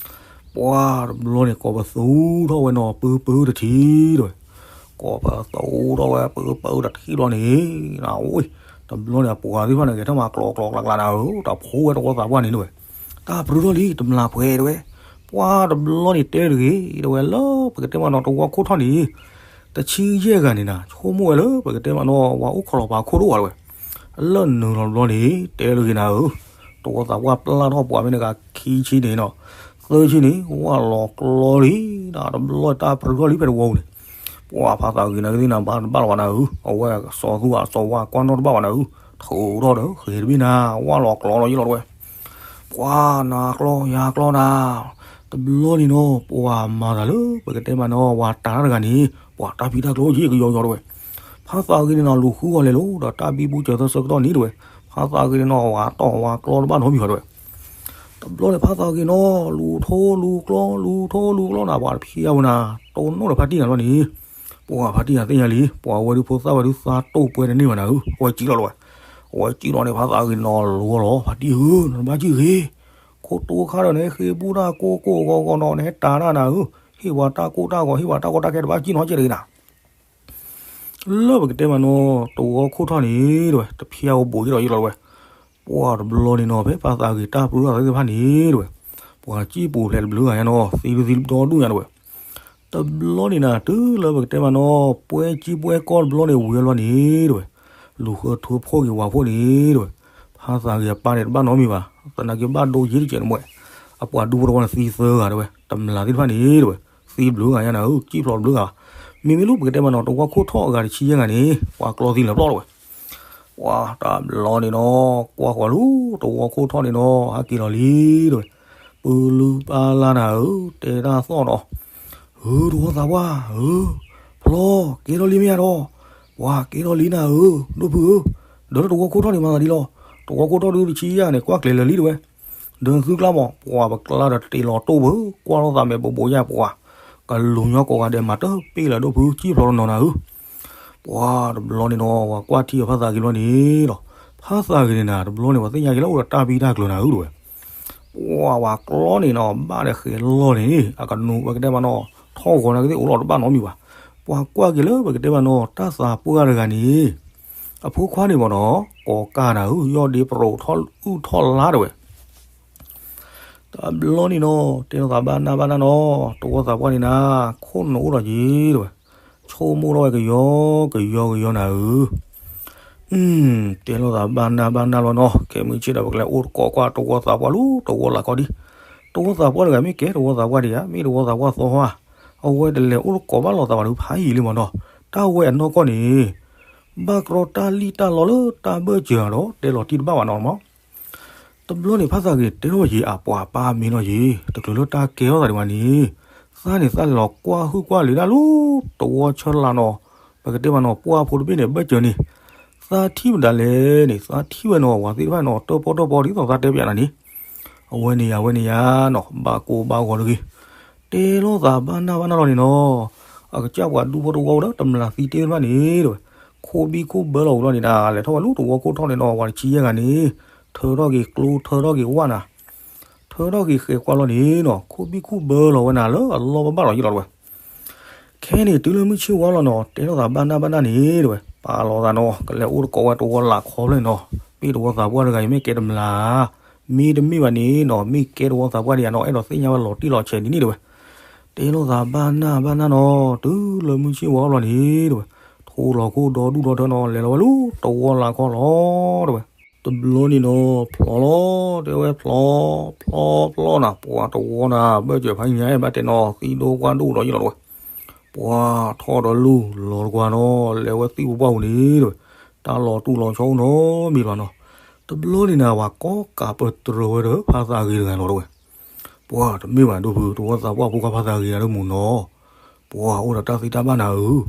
ပှၤတဘျီန့ၣ် ကိးပသူထီၣ်ဝဲနီၤ ပုၢ်ပုၢ်တထံၣ်တဲဝဲ, ကိးပသူထီၣ်ဝဲပုၢ်ပုၢ်တထံၣ်ဘျီန့ၣ်, နဝဲ တဘျီန့ၣ် အပှၤသ့ၣ်တဖၣ်န့ၣ် ဂဲၤထီၣ်မၤကျီကျီကျါကျါနၤဧၢ, တၢ်ဖိဝဲတဝီသးပှၢ်န့ၣ်တဲဝဲ, တၢ်ပြူထီၣ်လံ တမျၢ်ပှဲၤတဲဝဲ, ပှၤတဘျီန့ၣ်တဲတဂ့ၤ တဲဝဲလၢပကတဲမးနီၤ တဝီခိၣ်ထီၣ်န့ၣ် တဆံယဲၢ်ဂၤန့ၣ်နၤ ဆိကမိၣ်ဝဲလၢပကတဲမးနီၤ ပှၤအိၣ်ခိးလီၤပာ်ခိၣ်ဒိၣ်ဝဲတဲဝဲ, လၢနုာ်လီၤဘျီန့ၣ် တဲတဂ့ၤနၤဧၢ, တဝီသးပှၢ်ပျၢ်ထီၣ်ပှၤမ့ၢ်တဂၤခံဆံန့ၣ်နီၤ, သၢဆံန့ၣ် ဝၢ်လီၤကျီလံ, တဘျီတၢ်ပြူထီၣ်လံဖဲတဝီပူၤန့ၣ်, ပှၤဖါသးဂ့ၤနၤကသ့ၣ်နၤဘၣ်တဘၣ်လီၤဘၣ်နၤဧၢ, အဝဲစီၤသူအစီၤဝါကွၢ်နီၣ်တဘၣ်ဘၣ်နၤဧၢ, ထုးထီၣ်ဒီးဃဲၤတဘ့ၣ်နၤ ဝၢ်လီၤကျီလီၤယံၤလီၤတဲဝဲ ပှၤနၤကျီယၤကျီနၤ, တဘျီန့ၣ်နီၤ ပှၤမၤသးလၢပကတဲမးနီၤ ပှၤတၢ်တဂၤန့ၣ် ပှၤတၢ်ဖံးတၢ်ကျိယံာ်ကယီယီတဲဝဲ, ဖါသးဂ့ၤန့ၣ်နီၤ လူၤဃုအီၤလဲၤလိၤ ဒီးတၢ်ဘံဘူစၢၤသၢဆၢကတီၢ်န့ၣ်တဲဝဲ, ဖါသးဂ့ၤန့ၣ်နီၤ ဝၤတီၢ်ဝၤကျီတဘၣ်နီတမံၤဘၣ်တဲဝဲ, တဘျီန့ၣ်ဖါသးဂ့ၤနီၤ လူၤထိလူၤကျီ လူၤထိလူၤကျီနၤ ပှၤတဖံးအဝဲနၤ တိၢ်နီၣ်ဒီးဖါတံၢ်နၤဘျီန့ၣ် ပှၤဖါတံၢ်နၤသ့ၣ်ညါလံ ပှၤဝဲဒုးဖိသၣ်ဝဲဒုးသးတိၢ်ပှဲၤတန့ၢ်ဘၣ်နၤဧၢ, အဝဲစံၣ်လီၤတဲဝဲ, အဝဲစံၣ်လီၤန့ၣ် ဖါသးဂ့ၤနီၤ လူၤအီၤလီၤ ဖါတံၢ်ဧၢ နတဘၣ်စံၣ်ဂ့ၤ, ခိၣ်တိခါဒီးနဟဲဃ့ဘူၣ်တၢ်ကိၢ်ကိၢ်ဂီၤဂီၤနီၤ နဟဲတၢ်တၢ်နၤဧၢ, ဟ့ၣ်ပှၤတၢ်ကိၢ်တၢ်ဂီၤ ဟ့ၣ်ပှၤတၢ်ကီတၢ်ခဲတဘၣ်စံၣ်နီၤကဲတဂ့ၤနၤ လၢပကတဲမးနီၤ တဝီခိၣ်ထီၣ်န့ၣ်တဲဝဲ တဖံးအဝဲဘူးယံၤဒီးယံၤလီၤတဲဝဲ, ပှၤတဘျီန့ၣ်နီၤ ဖဲဖါသးဂ့ၤတၢ်ပြူထီၣ်သ့ၣ်တဖၣ်န့ၣ်တဲဝဲ, ပှၤစံၣ်ပူၤဖျဲးတဘျုးဂၤညါနီၤ သံဒုသံဒီဒူၣ်ညါတဲဝဲ, တဘျီန့ၣ်နၤတုၤလၢပကတဲမးနီၤ ပှဲၤကံပှဲၤကီၢ်တဘျီန့ၣ်ဝံၤအလီၢ်န့ၣ်တဲဝဲ, လူၤဃၢထိဖိက့ၤဝၤဖိန့ၣ်တဲဝဲ, ဖါသးဂ့ၤအပၢ်န့ၣ်တဘၣ်နီတမံၤဘၣ်, သနာ်က့ဘၣ်ဒိယ့ၢ်တကဲးနမဲာ်, အပှၤဒူဖိတဝီန့ၣ်သံသၢဂၤတဲဝဲ, တမျၢ်သ့ၣ်တဖၣ်န့ၣ်တဲဝဲ, သံတဘျုးဂၤညါနၤဧၢ စံၣ်ဖျိးတဘျုးဂၤဘၣ်, မ့မ့ၢ်လၢပကတဲမးနီၤ တဝီခိၣ်ထီၣ်အဂၤတဆံယဲၢ်ဂၤန့ၣ် ပှၤကျီသံလၢၤပျီၢ်တဲဝဲ ပှၤတဘျီန့ၣ်နီၤ ကွၢ်ဃီၤလၢတဝီခိၣ်ထီၣ်န့ၣ်နီၤ ဟးက့ၤလီၤလံတဲဝဲ, ပလုၢ်ပၢ်လၢ်နၤဧၢ တဲတၢ်သီၣ်ဒီး, ဧၢ တဝီသးပှၢ်ဧၢ, ဖျီ ကဲထီၣ်လံမ့ၢ်ဧါဒီး, ပှၤကဲထီၣ်လံနၤဧၢ ဒိၣ်ဖုဧၢ, ဒီးလၢတဝီခိၣ်ထီၣ်န့ၣ်မၤသးဒ်လီၤ, တဝီခိၣ်ထီၣ်ဒုတဆံယဲၢ်ဂၤန့ၣ် ကွၢ်ကျဲၤလၢာ်လံတဲဝဲ, ဒၢသုကျါမး ပှၤပကျါဒီးတ့ၢ်လီၤတိၢ်ဘၣ် ကွၢ်လိာ်သးမဲာ်ဘိးဘိးယါပှၤ ကလူၤညီကိးဂၤဒဲးမၤတပ့ၢ်လၢၤဒိၣ်ဖု ကံၣ်ဖျိးတနီၤနၤဧၢ. ပှၤတဘျီန့ၣ်နီၤ ပှၤကွၢ်ထံအဖါသးဂ့ၤလီၤန့ၣ်လီၤ. ဖါသးဂ့ၤန့ၣ်နၤ တဘျီန့ၣ် ပှၤသ့ၣ်ညါက့ၤလၢအိၣ်ဒီးတၢ်ဘံၣ်တၢ်ကျၢၤနၤဧၢတဝဲ. ပှၤပှၤကျီန့ၣ်နီၤ ဘၣ်ဒီးဃဲၤလီၢ်န့ၣ် အကနူးဝဲကတဲဘၣ်နီၤ ထီၣ်ဂီၤနၤကသ့ၣ်အိၣ်လီၤတဘၣ်နီတမံၤဘၣ်. ပှၤကွၢ်က့ၤလၢပကတဲဘၣ်နီၤ တၢ်သးပှၢ်တဂၤန့ၣ် အဖိခွါန့ၣ်မ့ၢ်နီၤ ကိးကါနၤဧၢ ယီၢ်ဒ့ပရိးထီၣ်အုၣ်ထီၣ်လါတဝဲ. တဘျီန့ၣ်နီၤ တဲလိာ်သးဘၣ်နၢ်ဘၣ်နၢ်နီၤ တဝီသးပှၢ်န့ၣ်နၤ ခိၣ်နူာ်အိၣ်ဒီးက့ၤတဝဲ. ဆိကမိၣ်ထီၣ်ဝဲကယီကယီကယီနၤဧၢ. တဲလိာ်သးဘၣ်နၢ်ဘၣ်နၢ်လီၤနီၤ ခဲမုၢ်ဆ့ၣ်ဒီး ပကလဲၤအိၣ်တကိးကွၢ်တဝီသးပှၢ်လၢတဝီလၢ်ခီဒံး. တဝီသးပှၢ်တဂၤမ့ၢ်ကဲတဝီသးပှၢ်ဒံးဧါ မ့ၢ်တဝီသးပှၢ်သီဧါ. အဝဲတလဲၤအိၣ်တကိးဘၣ်လိာ်သးဘၣ်ဒုးဖးယံာ်လံမ့ၢ်နီၤ. တၢ်ဝဲအနီၢ်ကီၢ်န့ၣ် ဘၣ်ကြီတၢ်လံၣ်တၢ်လီလၢတၢ်ဘၢၣ်စၢၤဒီး တဲလီၤတံၢ်တဘၣ်ဘၣ်နီၤမး. တဘျီန့ၣ် ဖါသးဂ့ၤတဲထီၣ်ယံၤ အပှၤပၢ်မ့ၢ်နီၤယံၤ တချုးလၢတၢ်ကဲထီၣ်သးဒံးဘၣ်န့ၣ် သးန့ၣ်သးလဲၤလီၤကွၢ်ဟုၣ်ကွၢ်လံၤဒၣ်လၢတဝီဆၢလၢ်နီၤ. ပကတဲဘၣ်နီၤ ပှၢ်ဖိတဘ့ၣ်န့ၣ် ဘၢၣ်စၢၤန့ၣ် သးထံၣ်မတၤလဲၣ်န့ၣ် သးထံၣ်ဝဲနီၤ ပှၤသ့ၣ်တဖၣ်နီၤ တၢၣ်ပီၣ်တၢၣ်ပီဒ်သိးသးတဲပၠးနၤန့ၣ် အဝဲန့ၣ်ယၤ အဝဲန့ၣ်ယၤနီၤ ဘၣ်ကိၢ်ဘၣ်ဂီၤတဂ့ၤ. တဲလိာ်သးဘၣ်နၢ်ဘၣ်နၢ်လီၤန့ၣ်နီၤ အကစၢ်ပှၤဒူဖိတဝီဝဲဒီး တမျၢ်သံတ့ၢ်တဖၣ်န့ၣ်တဝဲ ခိၣ်ဘံၣ်ခိၣ်ဘၢလီၤဝဲလီၤန့ၣ်နၤ လဲၤထီၣ်ဝဲလၢတဝီခိၣ်ထီၣ်န့ၣ်နီၤ ပှၤတဆံယဲၢ်ဂၤန့ၣ် ထၢထီၣ်က့ၤကျိ ထၢထီၣ်က့ၤဝၣ်နၤ ထၢထီၣ်က့ၤဃဲၤကွၢ်လီၤန့ၣ်နီၤ ခိၣ်ဘံၣ်ခိၣ်ဘၢလီၤဝဲနၤလၢအလီၢ်ဘၣ်ဘၣ်လီၤယံလီၤတဝဲ. ခဲန့ၣ်တုၤလၢမုၢ်ဆ့ၣ်ဝါလီၤနီၤ တဲလိာ်သးဘၣ်နၢ်ဘၣ်နၢ်န့ၣ်တဝဲ ပာ်လီၤသးနီၤ ကလဲၤအိၣ်တကိးဝဲတဝီလၢ်ခီဖျၢၣ်နီၤ မ့ၢ်တဝီသးပှၢ်တဂၤအံၤ မ့ၢ်ကဲတမျၢ် မ့တမ့ၢ်ဘၣ်န့ၣ်နီၤ မ့ၢ်ကဲတဝီသးပှၢ်ဒံးဧါနီၤ အဲၣ်ဒိးသ့ၣ်ညါဝဲလီၤတံၢ်လီၤဆဲးဒ်န့ၣ်တဝဲ. တဲလိာ်သးဘၣ်နၢ်ဘၣ်နၢ်နီၤ တုၤလၢမုၢ်ဆ့ၣ်ဝါလီၤန့ၣ်တဝဲ ထိလီၤခိၣ်ဒီဒူၣ်ဒီထၢနီၤ လဲၤလီၤဝဲလၢတဝီလၢ်ခီလီၤတဝဲ. တဘျီန့ၣ်နီၤ ဖျီလီၤ တဲဝဲဖျီ ဖျီဖျီနၤ ပှၤတဝီနၤ ဘၢၣ်စၢၤဖးညါဘၣ်တဲနီၤ သံဒိၣ်ကွၢ်ဒိၣ်ဒီးယံလီၤတဝဲ. ပှၤထီၣ်ဒီးလူၤလီၤတကွၢ်နီၤ လဲၤဝဲသံပှၢ်ပှၢ်ပူၤန့ၣ်တဝဲ တၢ်လီၤတူၢ်လီၤဆီအိၣ်နီတမံၤဘၣ်နီၤ. တဘျီန့ၣ်နၤ ပှၤကိးကးပတြၢၤဝဲဒီး ဖါသးဂ့ၤတဂၤလီၤတဝဲ. ပှၤတမ့ၢ်ဘၣ်ဒိၣ်ဖု တဝီသးပှၢ်ဖိခွါဖါသးဂ့ၤဂၤလၢမူနီၤ ပှၤအိၣ်ဒီးတၢ်သ့တၢ်ဘၣ်နၤဧၢ,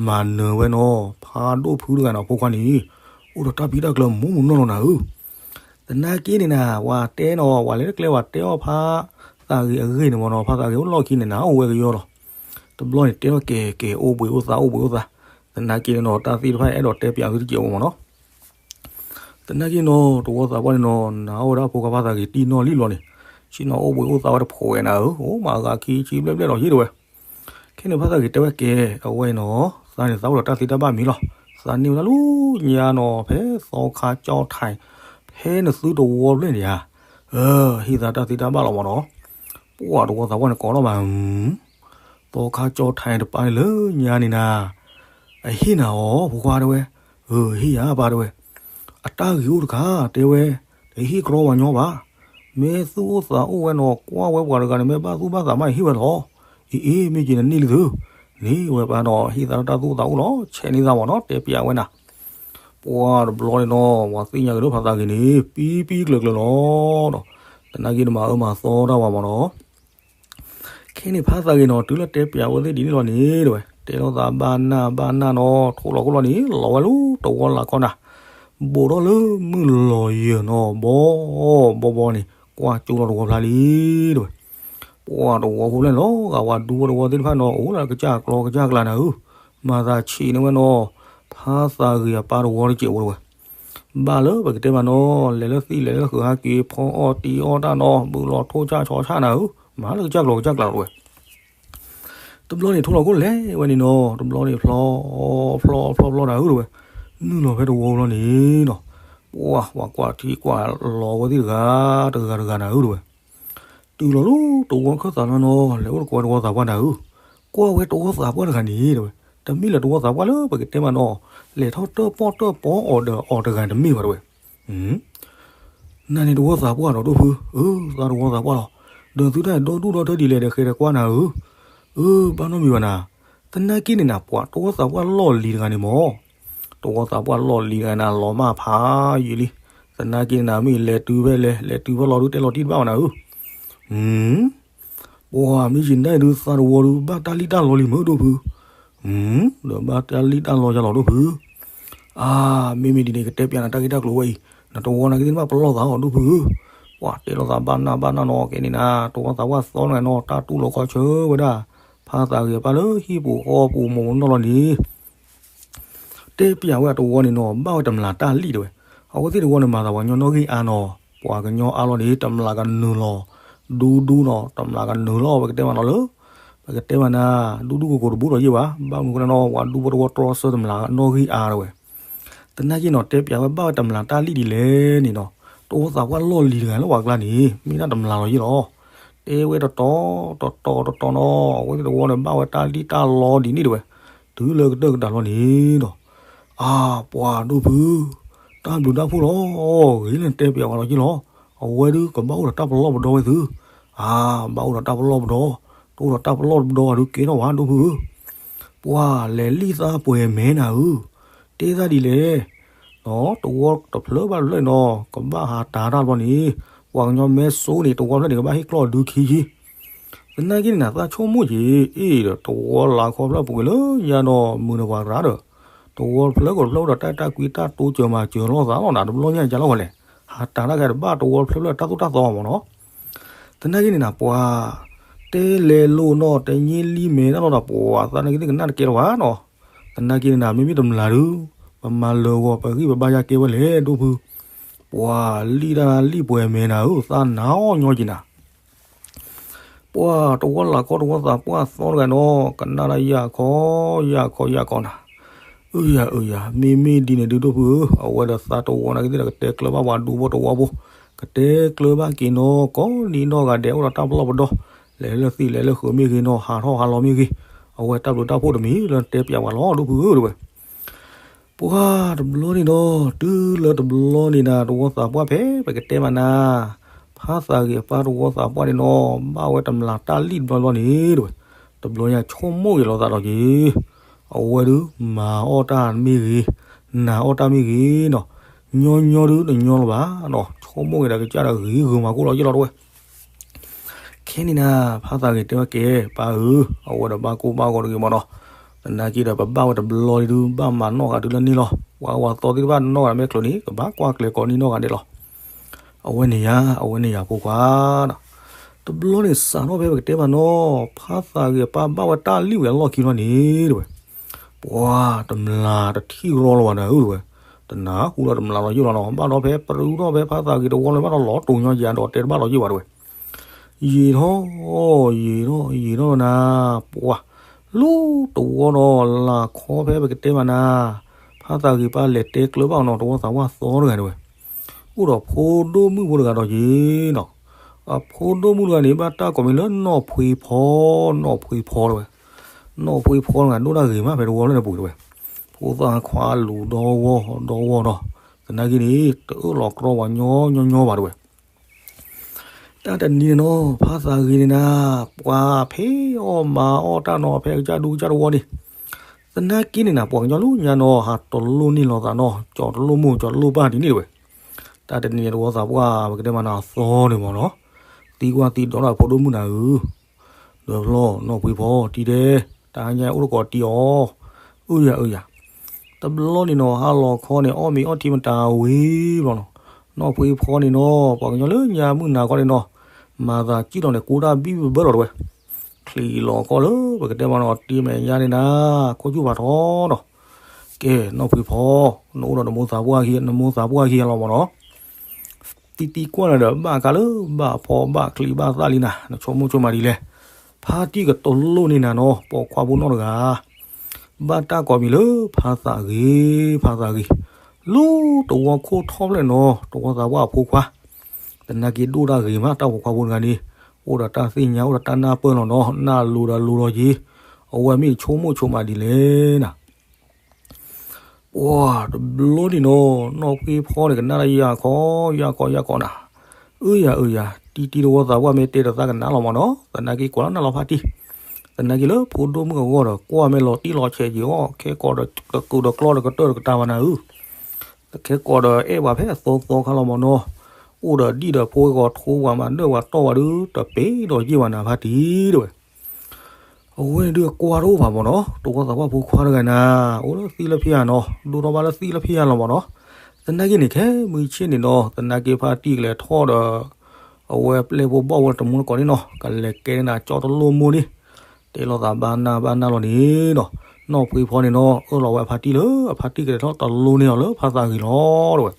မၤနၢၤဝဲနီၤ ဖးဒိၣ်ဖုတဂၤနီၤ ဖိခွါန့ၣ် အိၣ်ဒီးတၢ်ဖံးတၢ်ကျၢၤမူမူနီၢ်နီၢ်နၤဧၢ. သနာ်က့န့ၣ်နၤ ပှၤတဲနီၤ ပှၤလဲၤတကျဲ ပှၤတဲအီၣ်ဖးသးဂ့ၤအဂ့ၢ်န့ၣ်မ့ၢ်နီၤ ဖးသးဂ့ၤအိၣ်လီၢ်ခံန့ၣ်နၤ အိၣ်ဝဲကယီလီၤ. တဘျီန့ၣ်တဲထီၣ်ကဲ ကဲ အိၣ်ဘှံးအိၣ်သါ အိၣ်ဘှံးအိၣ်သါ. သနာ်က့န့ၣ်နီၤ တၢ်သ့ၣ်တဖၣ်အဲၣ်ဒိးတဲပၠးသုတကဲးအိၣ်မ့ၢ်နီၤ. သနာ်က့နီၤ တဝီသးပှၢ်န့ၣ်နီၤ နၤအိၣ်ဝဲဒၣ်ဖိခွါဖးသးဂ့ၤတံၢ်နီၢ်လံလီၤန့ၣ် ဆ့ၣ်နီၤအိၣ်ဘှံးအိၣ်သါဝဲတဖိးဝဲနၤဧၢ, အိၣ်မးအဂၤခံဆံဘျဲၣ်ဘျဲၣ်လီၤယံၤတဝဲ. ခဲန့ၣ်ဖးသးဂ့ၤတဲဝဲကဲ အဝဲနီၤ သးန့ၣ်သးအိၣ်ဒီးတၢ်သ့တၢ်ဘၣ်မံၤလီၤ. သးန့ၢ်ဝဲဒၣ်လၢညါနီၤ ဖဲသီခါကၠီထံး ဖဲနသုတဝီဖျၢၣ်န့ၣ်ဧါ. အၢ ဟ့ၣ်သးတၢ်သ့တၢ်ဘၣ်လီၤမ့ၢ်နီၤ. ပှၤတဝီသးပှၢ်န့ၣ်ကိးထီၣ်ဘၣ် သီခါကၠီထံးတပၤန့ၣ်လၢညါန့ၣ်နၤ အဟ့ၣ်နၤအီၤ ဖိခွါတဲဝဲ. အၢ ဟ့ၣ်ယၤပၢ်တဲဝဲ. အတၢ်ဂ့ၤအိၣ်တခါ တဲဝဲ, တဟ့ၣ်ကြီပှၤညီဘၣ်. မ့ၢ်သူၣ်အိၣ်သးအိၣ်ဝဲနီၤ ကွၢ်ဝဲပှၤတဂၤန့ၣ် မ့ၢ်ဘၣ်သူၣ်ဘၣ်သးမး ဟ့ၣ်ဝဲလီၤ. အံၤအံၤ မ့ၢ်က့ၤနန့ၢ်လံသု န့ၢ်ဝဲပၢ်နီၤ ဟ့ၣ်သးလၢတၢ်သူၣ်အိၣ်သးအိၣ်လီၤ ဆဲးန့ၢ်သးမ့ၢ်နီၤ တဲပၠးဝဲနၤ. ပှၤတဘျီန့ၣ်နီၤ ပှၤသ့ၣ်ညါက့ၤလၢဖးသးဂ့ၤန့ၣ် ပံပံကျၢၤကျၢၤလီၤဒီး သနာ်က့န့ၣ်မၤအၢမၤသီတၢ်ဝဲမ့ၢ်နီၤ. ခဲန့ၣ်ဖးသးဂ့ၤနီၤ တုၤလၢတဲပၠးဝဲသ့ၣ်ဒ်န့ၣ်လီၤန့ၣ် တဲဝဲ, တဲလိာ်သးဘၣ်နၢ်ဘၣ်နၢ်နီၤ ထိၣ်လီၤခိၣ်လီၤန့ၣ် လီၤဝဲလၢတဝီလၢ်ခီနၤ, ဘူးထီၣ်လၢမုၢ်လီၤယၢၤနီၤ ဘီဘီဘီန့ၣ် ကွၢ်ကၠိလီၤတဝီဖျါလံ တဲဝဲ. ပှၤတဝီဖိဖျၢၣ်န့ၣ်လီၤ ဂၤဝၤဒူဖိတဝီသ့ၣ်တဖၣ်နီၤ အိၣ်လၢကစၢ်ကျီကစၢ်ကျါနၤဧၢ, မၤသးဆံးန့ၢ်ဝဲနီၤ ဖးသးဂ့ၤအပၢ်တဝီတစဲးဖိတဲဝဲ. ဘၣ်လၢပကတဲမးနီၤ လဲၤလၢသံၣ်လဲၤလၢဃုာ်ဟးက့ၤ ဖီအီၣ်တံၢ်အီၣ်တၢ်နီၤ ဘုးလီၤထိၣ်ဆၣ်ဆီဆၣ်နၤဧၢ, မၤလၢကစၢ်ကျီကစၢ်ကျါတဲဝဲ. တဘျီန့ၣ်ထိၣ်လီၤခိၣ်လဲၤဝဲန့ၣ်နီၤ တဘျီန့ၣ်ဖျီ ဖျီဖျီဖျီနၤဧၢတဲဝဲ, နုာ်လီၤဖဲတဝီလီၤန့ၣ်နီၤ, ပှၤကွၢ်ထံကွၢ်လီၤဝဲသ့ၣ်တဂၤတဂၤတဂၤနၤဧၢတဲဝဲ. တုၤလီၤလၢတဝီခၢၣ်သးလီၤနီၤ လဲၤအိၣ်တကိးဝဲတဝီသးပှၢ်နၤဧၢ, ကွၢ်ဝဲတဝီသးပှၢ်တဂၤန့ၣ်တဲဝဲ, တမ့ၢ်လၢတဝီသးပှၢ်လၢပကတဲမးနီၤ လဲၤထီၣ်တၢၣ်ပီၣ်တၢၣ်ပီအီၤဒီးအီၤတဂၤတမ့ၢ်ဘၣ်တဲဝဲ. နၤန့ၣ်တဝီသးပှၢ်ဒီးဒိၣ်ဖု, အၢ သးတဝီသးပှၢ်လီၤ, ဒီးသုတၢ်ဒီဒူၣ်ဒီထၢဒ်လဲၣ်ဒီးဃဲၤဒီးကွၢ်နၤဧၢ, အၢ ဘၣ်နီတမံၤဘၣ်နၤ, သနာ်က့န့ၣ်နၤ ပှၤတဝီသးပှၢ်လီၢ်လံၤတဂၤန့ၣ်မ့ၢ် တဝီသးပှၢ်လီၢ်လံၤတဂၤန့ၣ် လီၤမၢ်ဖးယံာ်လံ, သနာ်က့န့ၣ်နၤ မ့ၢ်လဲၤတုၤဖဲလဲၣ် လဲၤတုၤဖဲလီၤဒုး တဲလီၤတံၢ်တဘၣ်ဘၣ်နၤဧၢ, ပှၤမ့ၢ်ယနၢ်အံၤဒုး သးတဝီဒုး ဘၣ်တၢ်လံၣ်တၢ်လီလံမ့ၢ်ဒိၣ်ဖု, ဒီးဘၣ်တၢ်လံၣ်တၢ်လီယၤလီၤဒိၣ်ဖု, အါ မ့မ့ၢ်ဒ်န့ၣ် ကတဲပၠးနၤတၢ်ဂ့ၢ်တၢ်ကျိၤဝဲအံၤ, နတဝီနာ်က့သ့ၣ်တဖၣ်ပလီၢ်သးအီၤဒိၣ်ဖုဧၢ, ပှၤတဲလိာ်သးဘၣ်နၢ်ဘၣ်နၢ်နီၤ ကဲန့ၣ်နၤ တဝီသးပှၢ်သီတဂၤနီၤ တၢ်တူၢ်လိာ်ခီဆၢဝဲဒၣ် ဖါသးဂ့ၤအပၢ်လၢဟံၣ်ပူၤဃီပူၤမိၢ်နီၢ်လီၤန့ၣ် တဲပျးဝဲတဝီန့ၣ်နီၤ ဘၣ်ဝဲတမျးတၢ်လံၣ်တဲဝဲ, အဝဲသ့ၣ်တဝီန့ၣ် မၤသးပှၤကညီနီၣ်ဂံၢ်အါနီၤ, ပှၤကညီအါလီၤန့ၣ် တမျးကနုာ်လီၤ, ဒူဒူနီၤ တမျးကနုာ်လီၤ ပကတဲမးနီၤလၢ ပကတဲမးနၤ ဒူဒူကကိးတဘူးဒီးယ့ၢ်ဘၣ်, ဘၣ်မနုၤဃိလဲၣ်နီၤ ပှၤဒူဖိတဝီတြီဆၢတမျးနီၣ်ဂံၢ်အါတဲဝဲ သနာ်က့နီၤ တဲပျးဝဲဘၣ်ဝဲတမျးတၢ်လံၣ်ဒ်လဲၣ်န့ၣ်နီၤ, တဝီသးပှၢ်လီၢ်လံၤတဂၤလၢပှၤကျါန့ၣ် မ့ၢ်ဒၣ်တမျးလီၤယ့ၢ်လီၤ. တဲဝဲတတီၤတတီၤတတီၤနီၤ အဝဲသ့ၣ်တဝီန့ၣ် ဘၣ်ဝဲတၢ်လံၣ်တၢ်လီဒ်န့ၣ်တဲဝဲ, တုၤလၢကတၢၢ်ကတၢၢ်လီၤန့ၣ်နီၤ, အါ ပှၤဒိၣ်ဖု, တၢ်ဘျုးတၢ်ဖှိၣ်လီၤ, ဂ့ၤလၢနတဲပျးဝဲလီၤယ့ၢ်လီၤ. အဝဲဒုးကဘၣ်အိၣ်ဒီးတၢ်ပလီၢ်ပဒီဝဲသု, အါ ဘၣ်အိၣ်ဒီးတၢ်ပလီၢ်ပဒီ, တအိၣ်ဒီးတၢ်ပလီၢ်ပဒီအဒုးကဲထီၣ်ဘၣ်ဒိၣ်ဖုဧၢ, ပှၤလဲၤလံၣ်သးပှဲၤမဲနၤဧၢ, တဲသးဒ်လဲၣ် နီၤ တဝီတဖျၢၣ်ဘၣ်တဖျၢၣ်နီၤ ကဘၣ်ဟးတၢ်တၢ်တဘျီန့ၣ်, ပှၤကညီမဲစိန့ၣ် တဝီဖျၢၣ်န့ၣ် ကဘၣ်ဟ့ၣ်ကျီၢ်ဒုခံဆံ, သနာ်က့န့ၣ်နၤ သးဆိကမိၣ်က့ၤ အ့ၣ်ဒီး တဝီလၤခီဖျၢၣ်ပူၤကွံာ်လၢညါနီၤ မုၢ်နၤပှၤရၤဒီး, တဝီတဖျၢၣ်ကိးတဖျၢၣ်အိၣ်ဒီးတၢ်အဲၣ်တၢ်ကွံတၢ်တိစၢၤမၤစၢၤလိာ်သးလီၤနၤ တဘျီညါကလီၤဝဲလဲၣ်, ဟးတၢ်တၢ်ဂၤတဘၣ်တဝီတဖျၢၣ်ဖျၢၣ်တၢ်သိၣ်တၢ်သီမးနီၤ သနာ်က့န့ၣ်နၤ ပှၤတဲလဲၤလိာ်နီၤ တည့လံမဲာ်တၢ်လီၤဒီး ပှၤသနာ်က့သ့ၣ်ကနၣ်တကဲလၢၤဘၣ်နီၤ, သနာ်က့န့ၣ်နၤ မ့မ့ၢ်တမျးဒုး, ပမၤလၢာ်ဂီၤပဂံၢ်ပဘါယါကဲဝဲလဲၣ် ဒိၣ်ဖု, ပှၤလံၣ်တၢ်လံၣ်ပှဲၤမဲနၤဧၢ သးနၤအီၣ်ညီက့ၤနၤ ပှၤတဝီလၤခီတဝီသးပှၢ်သီတဂၤနီၤ ကနၣ်တၢ်ယၢ်ခီ, ယၢ်ခီယၢ်ခီနၤ, အုယၤအုယၤ မ့မ့ၢ်ဒ်န့ၣ်ဒုးဒိၣ်ဖုဧၢ, အဝဲဒီးသးတဝီနာ်က့သ့ၣ်ဒီး ကတဲကျၢၤဘၣ်ပှၤဒူဖိတဝီဖိ, ကတဲကျၢၤဘၣ်က့ၤနီၤ ကိးနံၤနီၢ်ဂၤဒဲးအိၣ်ဒီးတၢ်ပလီၢ်ပဒီ, လဲၤလၢသံလဲၤလၢဃုာ်မ့ၢ်ဂ့ၤနီၤ ဟးထီၣ်ဟးလီၤမ့ၢ်ဂ့ၤ, အဝဲတၢ်ဘျုးတၢ်ဖှိၣ်တမံၤလၢတဲပျးပှၤလီၤ ဒိၣ်ဖုဧၢ တဲဝဲ ပှၤတဘျီန့ၣ်ဒီး တုၤလၢတဘျီန့ၣ်နၤ တဝီသးပှၢ်ဖဲ ပကတဲမးနၤ, ဖါသးဂ့ၤအပၢ်တဝီသးပှၢ်န့ၣ်နီၤ ဘၣ်ဝဲတမျးတၢ်လံၣ်တဘျီဘျီန့ၣ်တဲဝဲ, တဘျီညါဆိကမိၣ်ဂ့ၤလိာ်သးဒီးက့ၤ, အဝဲဒုး မၤအီၣ်တၢ်မ့ၢ်ဂ့ၤ, နၤအီၣ်တၢ်မ့ၢ်ဂ့ၤနီၤ, ညီညီဒုးတညီလၢၤဘၣ်နီၤ ဆိကမိၣ်ဂ့ၤဒီးကစၢ်ဒီးဂ့ၤဂုာ်မၤကိၣ်လီၤယ့ၢ်လီၤတဲဝဲ ခဲန့ၣ်နၤ ဖါသးဂ့ၤတဲဝဲကဲ ပၢ်ဧၢ, အဝဲဒီးဘၣ်ကိၢ်ဘၣ်ဂီၤတဂ့ၤမးနီၤ, သနာ်က့ဒီးပဘၣ်ဝဲတဘျီဒုး ဘၣ်မၤနီၢ်ဂၤတုၤလၢန့ၣ်လီၤ, ပှၤဝဲသီသ့ၣ်တဖၣ်နီၢ်ဂၤမဲာ်ချၢန့ၣ် ကဘၣ်ကွၢ်ကျဲၤကိးနံၤနီၢ်ဂၤဒဲးလီၤ, အဝဲန့ၣ်ယၤ အဝဲန့ၣ်ယၤဖိခွါနီၤ, တဘျီန့ၣ်စးထီၣ်ဖဲပကတဲမးနီၤ ဖါသးဂ့ၤအပၢ်ဘၣ်ဝဲတၢ်လံၣ်ဝဲအလီၢ်ခံဘျီန့ၣ်တဲဝဲ ပှၤတမျးတထံၣ်ရီလီၤဘၣ်နၤဧၢတဲဝဲ, တနၤဃူလီၤတမျးလီၤယ့ၢ်လီၤနီၤ ဘၣ်ဒီးဖဲပရူထီၣ်ဖဲဖါသးဂ့ၤတဝီလၢဘၣ်ဒီးလီၤတိာ်ညီယၤဒီးတဲတဘၣ်လီၤယ့ၢ်ဘၣ်တဲဝဲ, ယံာ်ထီၣ် ယံာ်ထီၣ် ယံာ်ထီၣ်နၤ, ပှၤ လူတဝီဒီးလၤခီဖဲပကတဲမးနၤ, ဖါသးဂ့ၤပၢ်လဲၤတဲကျၢၤဘၣ်နီၤ တဝီသးပှၢ်သီတဂၤတဲဝဲ, အိၣ်ဒီးဖိဒိၣ်မုၣ်ဖိတဂၤဒီးက့ၤနီၤ, အဖိဒိၣ်မုၣ်တဂၤန့ၣ် ဘၣ်တၢ်ကိးမံၤလၢနီၢ်ဖှ့ဖီ, နီၢ်ဖှ့ဖီတဲဝဲ, နီၢ်ဖှ့ဖီတဂၤ ဒိၣ်တၢ်ဂ့ၤမးဖဲတဝီလၢန့ၣ်ပူၤတဲဝဲ, ဖိသၣ်ခွါလူၤဒီဂီၢ်ဒီဂီၢ်ဒီး, သနာ်က့န့ၣ် တအၢၣ်လီၤကြီပှၤညီညီညီဘၣ်တဲဝဲ တၢ်တနံၤန့ၣ်နီၤ ဖါသးဂ့ၤန့ၣ်နၤ, ပှၤဖံးအီၣ်မၤအီၣ်တၢ်နီၤ ဖဲကစၢ်ဒူကစၢ်တဝီန့ၣ်, သနာ်က့န့ၣ်နၤ ပှၤကညီလၢညါနီၤ ဟးတလိၣ်န့ၢ်လိာ်သးနီၤ ကၠီၤတလိၣ်မိၢ်ကၠီၤတလိၣ်ပၢ်ဒ်န့ၣ်တဲဝဲ, တၢ်တနံၤန့ၣ် တဝီသးပှၢ်ပကတဲမးနၤအသီန့ၣ်မးနီၤ, သံကွၢ်သံဒိးတၢ်ဖိဒိၣ်မုၣ်နၤဧၢ ဒီးဖျီ နီၢ်ဖှ့ဖီတံၤဒဲး, တၢ်ညါအိၣ်တကိးတံၤအီၤ, အုယၤအုယၤ, တဘျီန့ၣ်နီၤ ဟါလီၤခီန့ၣ် အီၣ်မ့ၤအီထံမတၤဝံၤဘျီနီၤ, နီၢ်ဖှ့ဖီန့ၣ်နီၤ ပှၤကညီလၢညါမုၢ်နၤခီန့ၣ်နီၤ, မၤသးစံၣ်လီၤန့ၣ် ကူတၢ်ဘံၣ်ဘၢလီၤတဲဝဲ, ချံးလီၤခီလၢ ပကတဲမးနီၤ တံၤမဲာ်ညါန့ၣ်နၤ, ခိၣ်ဆူၣ်ဖးထီဒီး, ကဲ နီၢ်ဖှ့ဖီ, နအိၣ်ဒီးနမိၢ်သးပှၢ်ခံ နမိၢ်သးပှၢ်ခံဂၤလီၤမးနီၤ တံၤတံၤကွၢ်နၤဒီး ဘၣ်ကါလၢ ဘၣ်ဖီဘၣ်ချံးဘၣ်သၣ်လံနၤ, နဆိကမိၣ်ဆိကမးဒ်လဲၣ်, ဖါတံၢ်ကတလိၣ်န့ၢ်နၤနီၤ ပိာ်ခွါဖိနီၢ်တဂၤ, ဘၣ်တၢ်ကိးမံၤလၢ ဖါသးဂ့ၤ ဖါသးဂ့ၤ, လၢတဝီခိၣ်ထီၣ်ဖျဲၣ်နီၤ တဝီသးပှၢ်အဖိခွါ, သနာ်က့ဒိၣ်တၢ်ဂ့ၤမး တၢ်ပိာ်ခွါဖိတဂၤန့ၣ်, အိၣ်ဒီးတၢ်သ့ၣ်ညါ အိၣ်ဒီးတၢ်နၢ်ပၢၢ်လီၤနီၤ နၢ်လိၤဒီးလိၤလီၤက့ၤ, အဝဲမ့ၢ်ဆိကမိၣ်ဆိကမးဒ်လဲၣ်နၤ ပှၤတဘျီန့ၣ်နီၤ နီၢ်ဖှ့ဖီန့ၣ် ကနၣ်တၢ်ယၢ်ခီ ယၢ်ခီ ယၢ်ခီနၤ, အုယၤ အုယၤ တံၤတံၤတဝီသးပှၢ်မ့ၢ်တဲဒီးသးကနၣ်လီၤမးနီၤ, သနာ်က့ကွၢ်လီၤနၢ်လီၤဖါတံၢ်, သနာ်က့လၢဖိဒိၣ်မုၣ်အဂီၢ်ဒီး ကွၢ်မ့ၢ်လီၤတံၢ်လီၤဆဲးက့ၤအီၤ ခဲကိးဒီးတကုာ်ဒီးကျီၢ်ဒီးကတၢၢ်တကတၢၢ်ဘၣ်နၤဧၢ, ခဲကိးဒီးအဲၣ်ပှၤဖဲအသီသီခါလီၤမးနီၤ, အိၣ်ဒီးဒံၣ်ဒီးဖိဂီၤထိပှၤမၤနၢၤပှၤတီၢ်ပှၤဒုး တပ့ၤဒီးယ့ၢ်ဘၣ်နၤဖါတံၢ်တဲဝဲ အဝဲန့ၣ်ဒုးအကွၢ်တအိၣ်ဘၣ်မးနီၤ, တဝီသးပှၢ်ဖိခွါတဂၤနၤ, အိၣ်လၢသံလၢဖံယၤနီၤ, ဒိၣ်ထီၣ်ဘၣ်လၢသံလၢဖံယၤလီၤမးနီၤ, သနာ်က့န့ၣ် ခဲမုၢ်ဆ့ၣ်န့ၣ်နီၤ သနာ်က့ဖါတံၢ်ကလဲၤထီၣ်ဒီး အဝဲပျဲၢ်ဖိဘီၣ်ဝဲတမူတကိးန့ၣ်နီၤ ကလဲၤကဲန့ၢ်နၤကၠီတလိၣ်မိၢ်န့ၣ်, တဲလိာ်သးဘၣ်နၢ်ဘၣ်နၢ်လီၤန့ၣ်နီၤ, နီၢ်ဖှံဖီန့ၣ်နီၤ အၢၣ်လီၤဝဲအဖါတံၢ်လၢ အဖါတံၢ်ကတဲထီၣ်တလိၣ်န့ၢ်အီၤလၢဖါသးဂ့ၤလီၤ တဲဝဲ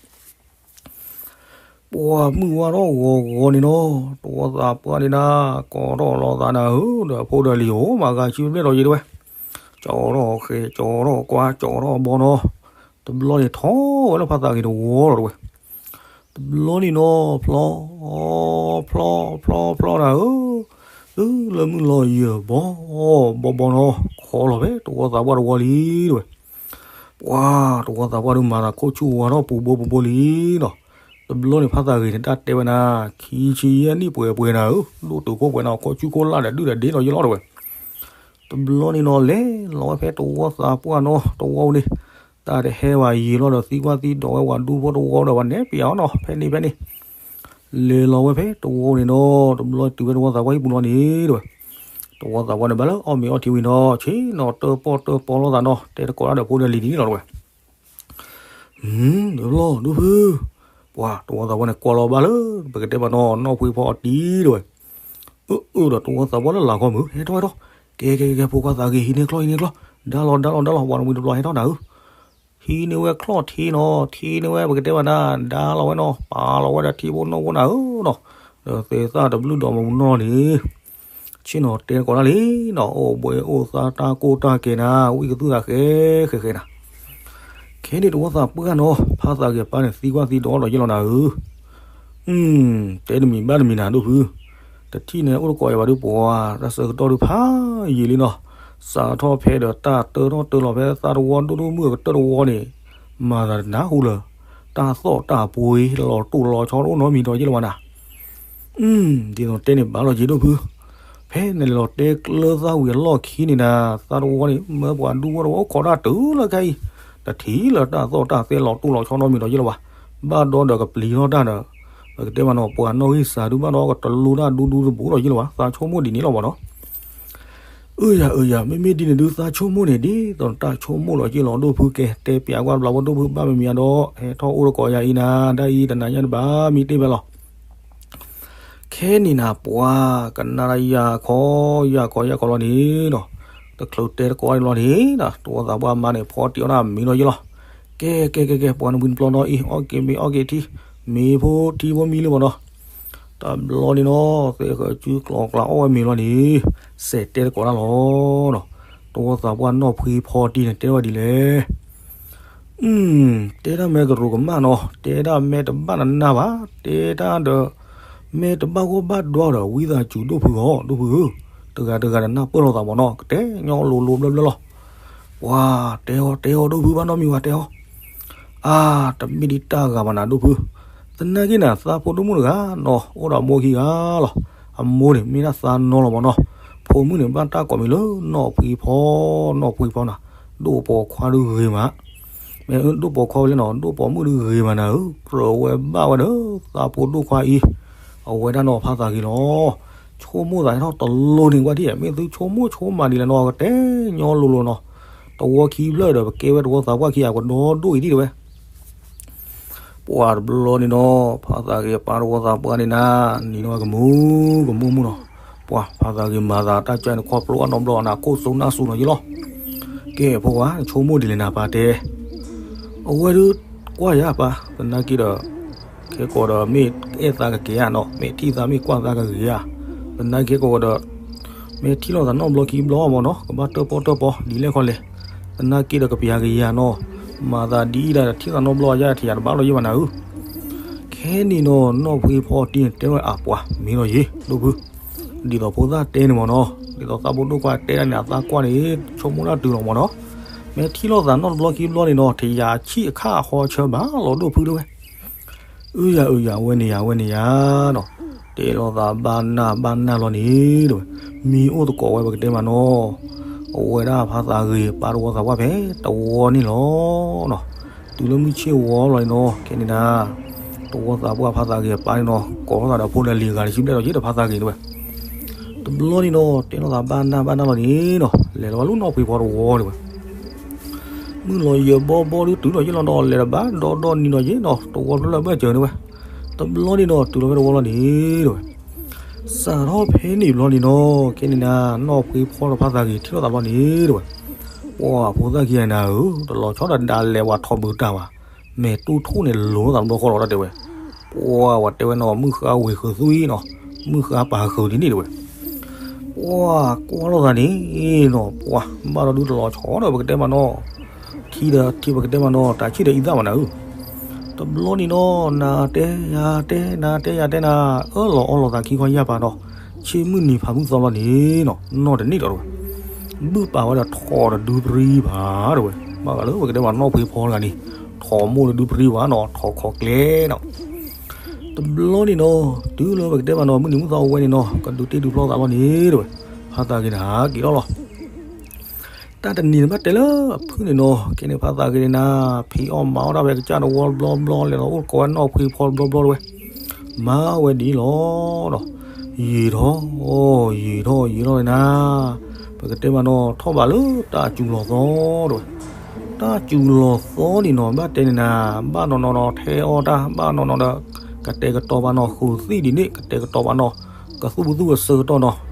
ပှၤမုၢ်ဝါထီၣ်ဂီၤဂီၤန့ၣ်နီၤ, တဝီသးပှၢ်န့ၣ်ဒၣ် ကိးထီၣ်လီၤသးနၤဧၢ, ဒီးဖိဒီးလံၤဧိၤမၤဂၤဆံဘျဲၣ်ဒီးယံၤတဲဝဲ, ကၠီထီၣ်ဃဲၤ ကၠီထီၣ်ကွၢ် ကၠီထီၣ်ဘီနီၤ, တဘျီန့ၣ်ထီၣ်ဝဲလၢဖါသးဂ့ၤတဝီလီၤတဲဝဲ, တဘျီန့ၣ်နီၤ ဖျီ ဖျီ ဖျီ ဖျီနၤဧၢ, တုၤလၢမုၢ်လီၤယၢၢ်ဘီ ဘီဘီနီၤ ခီလီၤဖဲတဝီသးပှၢ်တဝီလံတဲဝဲ ပှၤတဝီသးပှၢ်ဒုးမၤသးခိၣ်ဆူၣ်ဝါထီၣ်ပူၤဘိပူၤဘိလံနီၤ, တဘျီန့ၣ်ဖါသးဂ့ၤန့ၣ်တၢ်တဲဝဲနၤ, ခံဆံယဲၢ်နံၣ်ပှဲၤပှဲၤနၤဧၢ, ဒိၣ်တုာ်ခိၣ်ပှဲၤနၤ ခိၣ်ဆူၣ်ခိၣ်လၢ်ဒီးဒုၣ်ဒီးဒ့ဒီးယလီၤတဲဝဲ, တဘျီန့ၣ်နီၤ လဲၤလီၤဝဲဖဲတဝီသးပှၢ်နီၤ တဝီန့ၣ်, တၢ်တဟဲဝဲယံၤလီၤဒီးသံကွၢ်သံဒိးဝဲဝၤဒူဖိတဝီဒီးဝၤနဲၣ်ပျးအီၤနီၤ ဖဲန့ၣ်ဖဲန့ၣ် လဲၤလီၤဝဲဖဲတဝီန့ၣ်နီၤ တဘျီတုၤဝဲတဝီသးပှၢ်ဟံၣ်ပူၤလီၤန့ၣ်တဲဝဲ, တဝီသးပှၢ်န့ၣ်ဘၣ်လၢအီၣ်မ့ၤအီထံဝံၤနီၤ ဆ့ၣ်နီၤတၢၣ်ပီၣ်တၢၣ်ပီလိာ်သးနီၤ တဲတကိးတၢ်ဒီးဖိဒီးလံၤဒ်န့ၣ်လီၤတဲဝဲ, ဒုးဖျီဒုးဖု, ပှၤတဝီသးပှၢ်န့ၣ်ကွၢ်လီၤဘၣ်လၢ ပကတဲဘၣ်နီၤ နီၢ်ဖှံဖီအီၤတံၢ်တဲဝဲ, အၢအၢဒီးတဝီသးပှၢ်လၢလာ်ခီမုၢ် ဟဲထီၣ်ဟဲထီၣ်, ကဲကဲကဲ ဖိခွါသးဂ့ၤ ဟံးန့ၢ်ချီၣ်ဟံးန့ၢ်ချီၣ်, ဒါလီၤဒါလီၤဒါလီၤ ပှၤတမှံၤတဘျီဟဲထီၣ်နၤဧၢ ဟံးန့ၢ်ဝဲချီၣ်ထံနီၤ ထံန့ၢ်ဝဲ ပကတဲဘၣ်နၤ ဒါလီၤဝဲနီၤ ပာ်လီၤဝဲဒီးထံဖိနီၢ်ဖိနၤဧၢနီၤ, ဒီးသဲးသၣ်တဘျုးဒီးမမူနီၢ်န့ၣ်, ဆ့ၣ်နီၤတဲတကိးတၢ်လံနီၤ အိၣ်ဘှံးအိၣ်သါတၢ်ကိၢ်တၢ်ကဲနၤ ဝံၣ်ကသူၣ်သးဃဲဃဲဃဲနၤ, ခဲန့ၣ်တဝီသးပှၢ်နီၤ ဖါသးဂ့ၤအပၢ်န့ၣ်သံကွၢ်သံဒိးဒီးယလီၤနၤဧၢ တဲတမံၤဘၣ်တမံၤနၤဒိၣ်ဖု, တထံၣ်န့ၣ်အိၣ်တကိးယၤဘၣ်ဒုးပှၤ တၢ်ဆၢကတီၢ်ဒုးဖးယံာ်လံနီၤ, စးထီၣ်ဖဲဒီးတၢ်တၢထီၣ်တၢလီၤဖဲသးတဝီဒိၣ်ဒိၣ်မုၢ်အကတၢၢ်တဝီန့ၣ်, မၤသးတနၢ်ဟူလၢၤ, တၢ်သီၣ်တၢ်ပှ့ၤလီၤတိၢ်လီၤဆီတအိၣ်နီတမံၤဒီးယလီၤဘၣ်နၤ ဒ်သိးတဲန့ၣ်ဘၣ်လီၤယံၤဒိၣ်ဖု, ဖဲနလဲၤလီၤတဲကျၢၤသးဝံၤအလီၢ်ခံန့ၣ်နၤ, သးတဝီန့ၣ် မၢပှၤဒူဖိတဝီအိၣ်ခိးတၢ်တုၤလၢခဲအံၤ, တထံၣ်လၢတၢ်သီၣ်တၢ်သဲလီၤတိၢ်လီၤဆီနီတမံၤဒီးယလီၤဘၣ်, ဘၣ်ဒီးဒီးကပျံၤထီၣ်တၢ်ဒီး, ပကတဲမးနီၤ ပှၤနီၣ်ဂံၢ်စၢ်ဒုးဘၣ်ဒီးကတလူတၢ်ဒူဒူတဘူးဒီးယလီၤဘၣ်, သးဆိကမိၣ်ဒ်န့ၣ်လီၤမးနီၤ အၢယၤအၢယၤ မ့မ့ၢ်ဒ်န့ၣ်ဒုးသးဆိကမိၣ်န့ၣ် ဒ်သိးတၢ်ဆိကမိၣ်လီၤက့ၤလီၤဒိၣ်ဖုကဲ တဲပျးကွၢ်တဘျီဖိဒိၣ်ဖုဘၣ်မမံၤအဒီး ဟဲထီၣ်အိၣ်တကိးယၤအံၤနၤ ဒ်အံၤတနၤညါတဘၣ်မံတ့ၢ်ဖဲလီၤ. ခဲန့ၣ်နၤပှၤကနၣ်ယၤခီ ယၤခီယၤခီလီၤန့ၣ်ဒီး တချုးတဲတကိးန့ၣ်လီၤန့ၣ် တဝီသးပှၢ်မါန့ၣ် ဖီတံၢ်အီၣ်တၢ်မံလီၤယ့ၢ်လီၤ. ကဲကဲကဲကဲ ပှၤနဝံၤတဘျီနီၤအံၤ အီၣ်က့ၤမ့ၤအီၣ်က့ၤထံ မ့ၤဖိထံဖိမံလံမးနီၤ. တဘျီန့ၣ်နီၤ သဲဃၢၤစုကျီကျါအီၣ်ဝဲမ့ၤလီၤန့ၣ် စဲးတဲတကိးတၢ်လီၤနီၤ. တဝီသးပှၢ်နီၢ်ဖှံဖီတံၢ်န့ၣ် တဲဝဲဒ်လဲၣ် တဲဒၣ်မ့ၢ်ကရူၢ်ကမၣ်နီၤ တဲဒၣ်မ့ၢ်တဘၣ်နနၢ်ဘၣ် တဲဒၣ်ဒီး မ့ၢ်တဘၣ်ဂီၢ်ဘၣ်ဒွါဒီး ဝံသးစူၤဒိၣ်ဖုဂီၢ် ဒိၣ်ဖုဧၢ, တဂၤတဂၤဒီးနၢ်ပၢၢ်လိာ်သးမးနီၤ ကတဲညီလိၤလိၤဘျၢဘျၢလီၤ. ပှၤတဲအီၤတဲအီၤဒိၣ်ဖုဘၣ်နီတမံၤဝဲတဲအီၤ အါ တမ့ၢ်ဒ်တၢ်ဂၤဘၣ်နၤဒိၣ်ဖု, သနာ်က့နၤ သးဖိဒိၣ်မုၣ်တဂၤနီၤ အိၣ်ဒီးအမိၢ်ခံဂၤလီၤ. အမိၢ်န့ၣ်မ့ၢ်ဒၣ်သးနီလီၤမးနီၤ. ဖိမုၣ်န့ၣ်ဘၣ်တၢ်ကိးမံၤလၢနီၢ်ဖှံဖီ နီၢ်ဖှံဖီနၤ, ဒိၣ်ပိာ်ခွါဒုးဂ့ၤမး မ့ၢ်ဒိၣ်ပိာ်ခွါဝဲလဲၣ်နီၤ ဒိၣ်ပိာ်မုၣ်ဒုးဂ့ၤမးနၤဧၢ, ကြၢးဝဲဘၣ်ဝဲဒီးသးဖိဒိၣ်ခွါအံၤ, အဝဲဒၣ်နီၤဖးသးဂ့ၤလီၤ. ဆိကမိၣ်သးဟဲထီၣ်တလိၤန့ၣ်ကွၢ်ထံၣ် မ့ၢ်သုဆိကမိၣ်ဆိကမးဒ်လဲၣ်နီၤ ကတဲညီလိၤလိၤနီၤ. တဝီခံဖျၢၣ်ဒီး ပကဲဝဲတဝီသးပှၢ်ခံဂၤ ပဒီဒိၣ်အံၤဒ်တဲဝဲ ပှၤတဘျီန့ၣ်နီၤ ဖးသးဂ့ၤအပၢ်တဝီသးပှၢ်န့ၣ်နၤ နံၤနီၤကမူကမူမူနီၤ. ပှၤဖးသးဂ့ၤမၤသးတၢ်ကၢန့ၣ် ခီဖျိအနီတဘျီ အနၢ်ခိၣ်စိနၢ်စူၤနီၤယ့လီၤ. ကဲဖိခွါ နဆိကမိၣ်ဒ်လဲၣ်နၤပၢ်တဲ အဝဲဒုးကွၢ်ယၤပၢ် သနာ်က့ဒီး ခဲကိာ်ဒီးမ့ၢ်အဲၣ်သးကက့ၤဧါနီၤ မ့ၢ်ထံၣ်သးမ့ၢ်ကွၢ်သးကဂ့ၤဧါ. သနာ်က့ခဲကိာ်ဒီး မ့ၢ်ထံၣ်လိာ်သးနီတဘျီခံဘျီမးနီၤ ကဘၣ်တၢၣ်ပီၣ်တၢၣ်ပီ ဒ်လဲၣ်ခီလဲၣ်. သနာ်က့ဒီးကပျးကယၤနီၤ မၤသးဒ်အံၤဒီးထံၣ်သးနီတဘျီယါထံၣ်ယၤတဘၣ်လီၤယ့ၢ်ဘၣ်နၤဧၢ. ခဲန့ၣ်နီၤ နီၢ်ဖှံဖီတံၢ်န့ၣ် တဲဝဲအပှၤမ့ၢ်လီၤယ့ၢ် ဒိၣ်ဖု ဒ်သိးဖိသၣ်တဲန့ၣ်မးနီၤ ဒ်သိးသးဖိဒိၣ်ခွါတဲဒၣ်န့ၣ် အသးကွၢ်န့ၣ် ဆိကမိၣ်တၢ်တုၤလီၤမးနီၤ. မ့ၢ်ထံၣ်လိာ်သးနီတဘျီခံဘျီန့ၣ်နီၤ ထံၣ်ယၤဆံၣ်အခၣ်အဃီဆၢဘၣ်လီၤဒိၣ်ဖုတဲဝဲ အုယၤအုယၤ အဝဲန့ၣ်ယၤ အဝဲန့ၣ်ယၤနီၤ တဲလိာ်သးဘၣ်နၢ်ဘၣ်နၢ်လီၤန့ၣ်တဲဝဲ မံၤအိၣ်သကိးဝဲပကတဲမးနီၤ အဝဲဒၣ်ဖးသးဂ့ၤပၢ်တဝီသးပှၢ်ဖဲတဝီန့ၣ်လီၤနီၤ. တုၤလၢမုၢ်ဆ့ၣ်ဝီလီၤန့ၣ်နီၤ ခဲန့ၣ်နၤ တဝီသးပှၢ်ဖးသးဂ့ၤအပၢ်န့ၣ်နီၤ ကိးထီၣ်သးဒီးဖိဒီးလံၤဂၤတဆံဘျဲၣ်ဒီးယ့ၣ်ဒီးဖးသးဂ့ၤတဲဝဲ တဘျီန့ၣ်နီၤ တဲလိာ်သးဘၣ်နၢ်ဘၣ်နၢ်လီၤန့ၣ်နီၤ လဲၤလီၤဝဲလၢနီၢ်ဖှံဖီတဝီတဲဝဲ မုၢ်လီၤယၢၤဘီဘီဒုးတုၤဒီးယ့ၣ်လီၤဒီး လဲၤတဘၣ်ဒီဒီနံၤဒီးယ့ၣ်နီၤ တဝီဖျၢၣ်လၢဘၢၣ်စၢၤတဲဝဲ. ပ တဘျီန့ၣ်ဒီး တုၤလီၤဖဲတဝီလီၤန့ၣ် တဲဝဲ, စးထီၣ်ဖဲန့ၣ်ဘျီန့ၣ်နီၤ ခဲန့ၣ်နၤ နီၢ်ဖှ့ဖီဒီးဖါသးဂ့ၤထံၣ်လိာ်သးဘျီန့ၣ် တဲဝဲ, ပှၤဖိသၣ်ခံဂၤနၤဧၢ တလီၤဆီဒီးဒၣ်လဲာ်ပှၤထီၣ်ဘုးတၢ်ဘၣ်, မဲာ်တူၢ်ထူၣ်န့ၣ်လိၤလိာ်သးတဘျီဃီလီၤ တဲဝဲ, ပှၤဝဲတဲဝဲနီၤ မုၢ်ဃါဝ့ၤဃုးသွံနီၤ, မုၢ်ဃါပာ်ဃုးဒ်န့ၣ်တဲဝဲ ပှၤကွၢ်လိာ်သးန့ၣ်နီၤ ပှၤဘၣ်ဒီးဒုးတလီၤဆီဒီး ပကတဲမးနီၤ, ထံဒီးထံပကတဲမးနီၤ တၢ်ဆံၣ်ဒီးအံသၣ်မးနၤဧၢ, တဘျီန့ၣ်နီၤ နၤတဲယၤတဲ နၤတဲယၤတဲနၤ အၢၣ်လီၤအီလီၤသးခံခီယၢ်ပၤဒီး ဆ့မုၢ်နံၤဖးမုၢ်သီလီၤန့ၣ်နီၤ နီၢ်တန့ၢ်ဒီးတဲဝဲ, ဘုၣ်ပာ်ဝဲဒီးထီၣ်တဒုပြံဘၣ်တဲဝဲ, ဘၣ်ဃးလၢပကတဲမးနီၢ်ဖှ့ဖီတဂၤန့ၣ် ထီၣ်မိၢ်တဒုပြံဘၣ်နီၤ ထီၣ်ခီၣ်ကျဲနီၤ တဘျီန့ၣ်နီၤ တုၤလၢပကတဲမးနီၤ မုၢ်နံၤမုၢ်သီအိၣ်ဝဲန့ၣ်နီၤ ကဒုးတ့ဒုးဖျီသးလီၤန့ၣ်တဲဝဲ, ဖါသးဂ့ၤန့ၣ်ဟးက့ၤထီၣ်လီၤ. တၢ်တနံၤန့ၣ်ဘၣ်တဲလၢအဖုၣ်န့ၣ်နီၤ ခဲန့ၣ်ဖါသးဂ့ၤန့ၣ်နၤ ဖံးအီၣ်မၤအီၣ်တၢ်ဝဲကစၢ်တဝီတဘျီဘျီ လဲၤလီၤအိၣ်ကိးဝဲနီၢ်ဖှ့ဖီတဘျီဘျီတဲဝဲ, မၤဝဲဒ်လီၤဒီး ယံာ်ထီၣ် ယံာ်ထီၣ်ယံာ်ထီၣ်န့ၣ်နၤ ပကတဲမးနီၤ ထီၣ်ဘးလၢတၢ်စူၤလီၤသီတဲဝဲ, တၢ်စူၤလီၤသီန့ၣ်နီၤ ဘၣ်တဲန့ၣ်နၤ ဘၣ်နီၢ်နီၢ်နီၤ ထဲအီၣ်တၢ် ဘၣ်နီၢ်နီၢ်ဒီး ကတဲာ်ကတီၤပာ်နီၢ် ဃုာ်သံၣ်ဒ်န့ၣ် ကတဲာ်ကတီၤပာ်နီၢ် ကသူၣ်ပသူၣ်အဆၢကတီၢ်နီၤ,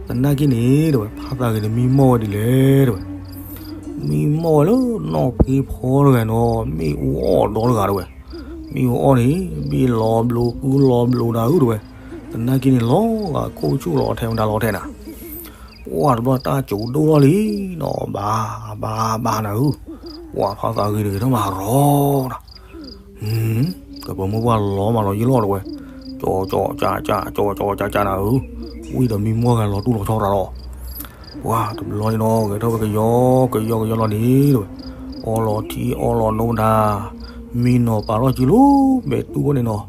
သနာ်က့န့ၣ်တဲဝဲ ဖါသးဂ့ၤန့ၣ် မံမီၢ်ဝဲဒ်လဲၣ်တဲဝဲ, မံမီၢ်ဝဲလၢနီၢ်ဖှ့ဖီတဂၤနီၤ မ့ၣ်အူအီၣ်ဒီတဂၤတဲဝဲ, မ့ၣ်အူအီၣ်န့ၣ် ဘ့ၣ်လီၤဘျိးကုလီၤဘျိးနၤဧၢတဲဝဲ, သနာ်က့န့ၣ် လီၤဂာ်ခိၣ်ဆူၣ်လီၤထဲမတၤလီၤထဲနၤ ပှၤတဘျီတၢ်စူၤဒိၣ်ထီၣ်လံနီၤ ဘၣ်ဘၣ်ဘၣ်နၤဧၢ, ပှၤဖါသးဂ့ၤတဂ့ၤထီၣ်မၤရီဒီး ကပမိၢ်ပှၢ်လီၤမးလီၤယံၤလီၤတဲဝဲ, ကၠီကၠီကၠၢ်ကၠၢ် ကၠီကၠီကၠၢ်ကၠၢ်နၤဧၢ, ဝံၤဒီးမံမီၢ်ဂၤလီၤတူၢ်လီၤဆီရၤလီၤ, ပှၤတဘျီန့ၣ်နီၤ ဂဲၤထီၣ်ဝဲကယီကယီကယီလီၤန့ၣ်တဲဝဲ, အီလီၤထံအီလီၤနိမတၤ, မံနီၤပာ်ထီၣ်ကံလိ မဲာ်တူၢ်ဝဲန့ၣ်နီၤ,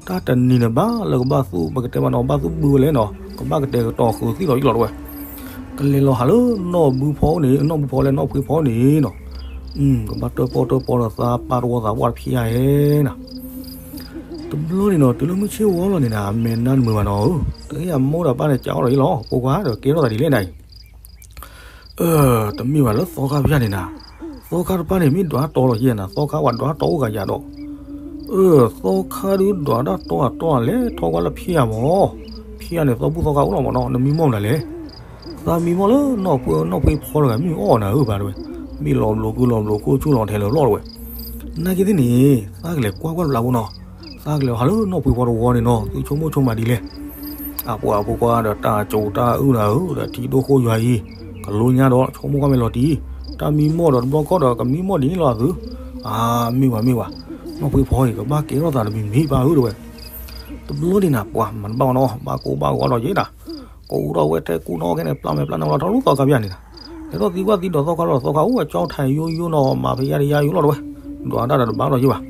တၢ်တနံၤန့ၣ်ဘၣ်လၢကဘၣ်သူၣ် ပကတဲမးနီၤ ဘၣ်သူၣ်ဘုဝဲလဲၣ်နီၤ ကဘၣ်ကတဲာ်ကတီၤဃုာ်သံၣ်လီၤယံၤလီၤတဲဝဲ, ကလဲၤလီၤဟးလၢနီၢ်ဘုဖီန့ၣ် နီၢ်ဘုဖီလၢနီၢ်ဖှ့ဖီန့ၣ်နီၤ, ကဘၣ်တၢၣ်ပီၣ်တၢၣ်ပီဒီးသးပၢ်တဝီသးပှၢ်တဖျၢၣ်ဧါနီၤ တဘျီန့ၣ်နီၤ တုၤလၢမုၢ်ဆ့ၣ်ဝီလီၤန့ၣ်နၤ အမဲာ်နါတမုာ်ဘၣ်နီၤဧၢ, တဟ့ၣ်အမိၢ်ဒီးပၢ်န့ၣ် ကးအီၣ်ဒီးယံၤလီၤ ဖိခွါဒီးကဲထီၣ်သးဒ်လဲၣ်နၤအံၤ အၢ တမ့ၢ်ဘၣ်လၢသီခါဖၠၣ်န့ၣ်နၤ, သီခါတပၢ်န့ၣ် မ့ၢ်ဒွးတီလီၤယဲနၤ, သီခါဝဲဒွးတီအိၣ်ဂၤယၤဒီး, အၢ သီခါဒုးဒွးတၢ်တီအတီလဲၤထီၣ်ကွၢ်လၢဖၠၣ်မး, ဖၠၣ်န့ၣ် သီဘူၣ်သီခါအိၣ်လီၤမးနီၤ, နမံမီၢ်မနုၤလဲၣ်, သးမံမီၢ်လၢနီၢ်ဖှ့ နီၢ်ဖှ့ဖီတဂၤ မ့ၢ်အီၣ်နၤဧၢဘၣ်တဲဝဲ, မ့ၢ်လီၤဘျိးကုလီၤဘျိးခိၣ်ဆူၣ်လီၤထဲလၢာ်လီၤတဲဝဲ, နာ်က့သ့ၣ်န့ၣ် သးကလဲၤကွၢ်ကွၢ်တဘျီဖိနီၤ, သးကလဲၤဟးလၢနီၢ်ဖှ့ဖီတဝီန့ၣ်နီၤ သုဆိကမိၣ်ဆိကမးဒ်လဲၣ် အပှၤဖိခွါဒီးတၢ်စူၤတၢ်အုၣ်နၤဧၢ, ဒီးထံဒိၣ်ဃိၣ်ယွၤအံၤ, ကလိညါဒီးဆိကမိၣ်ကွၢ်မဲာ်လီၤတံၢ်, တၢ်မံမီၢ်ဒီးတဘျီခီၣ်ဒီးကမံမီၢ်ဒ်န့ၣ်လီၤသု, အၢ မ့ၢ်ဝဲမ့ၢ်ဝဲ, နီၢ်ဖှ့ဖီအံၤ ကဘၣ်ကဲထီၣ်သးတမံၤမံၤဘၣ်ဧၢတဲဝဲ, တဘျီန့ၣ်နၤ ပှၤမၤတဘၣ်နီၤ ဘၣ်ကိၢ်ဘၣ်ဂီၤဒီးယဲဒၣ်, ကိးထီၣ်ဝဲထဲကူၣ်နီၣ်ခဲန့ၣ် ပျၢ်မဲာ်ပျၢ်နါလီၤထီၣ်လၢသီခါဖၠၣ်န့ၣ်နၤ, ဟဲထီၣ်သံကွၢ်သံဒီးသီခါဒီးသီခါအိၣ်ဝဲကၠီထၢၣ် ယိယိနီၤ မၤဖဲယါတယါယိလီၤတဲဝဲ, ဒွးတၢ်ဒီးတဘၣ်ဒီးယဲဘၣ်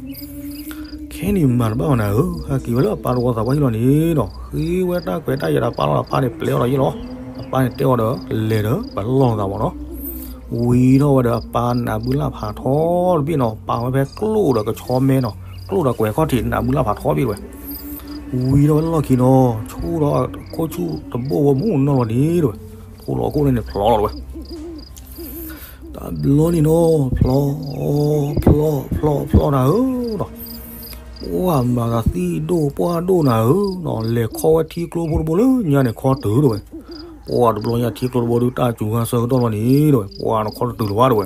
ခဲန့ၣ်မၤတဘၣ်ဘၣ်နၤဧၢ, ဟဲက့ၤဝဲလၢအပၢ်တဝီသးပှၢ်ဟံၣ်လီၤန့ၣ်ဒီး ဃ့ဝဲတၢ်ခွဲးတၢ်ယာ်ဒီးအပၢ်လီၤ, အပၢ်န့ၣ်ပျဲအီၤဒီးယဲလီၤ, အပၢ်န့ၣ်တဲအီၤဒီး လဲၤဒီးပလီၢ်သးမးနီၤ, ဝံၤထီၣ်ဝဲဒီးအပၢ်နးဘုလၢ်ဖးထီတဘ့ၣ်နီၤ, ပာ်ဝဲဖဲကျိၣ်ဒီးကဆီမဲနီၤ, ကျိၣ်ဒီးကွဲးခီၣ်ထံးနးဘုလၢ်ဖးထီတဘ့ၣ်တဲဝဲ, ဝံၤထီၣ်ဝဲလီၢ်ခံနီၤ ဆိၣ်ဒီးခိၣ်ဆူၣ်တဘိၣ်ဝဲမူနီၢ်လီၤန့ၣ်တဲဝဲ, ထိၣ်လီၤခိၣ်န့ၣ်န့ၣ်ဖျိးလီၤတဲဝဲ တဘျီန့ၣ်နီၤ ဖျိး ဖျိး ဖျိး ဖျိးနၤဧၢနီၤ, ပှၢ်မၤသးသံၣ်ဒိၣ်ပှၢ်ဒိၣ်နၤဧၢနီၤ, လဲၤခီဝဲထံကျိဖိတဘိလၢညါန့ၣ်ခီတုၤတဲဝဲ, ပှၢ်တဘျီညါထံကျိတဘိဒုးတၢ်စူၤဂၤဆၢကတီၢ်လီၤန့ၣ်တဲဝဲ, ပှၢ်နခီတတုၤလၢၤဘၣ်တဲဝဲ,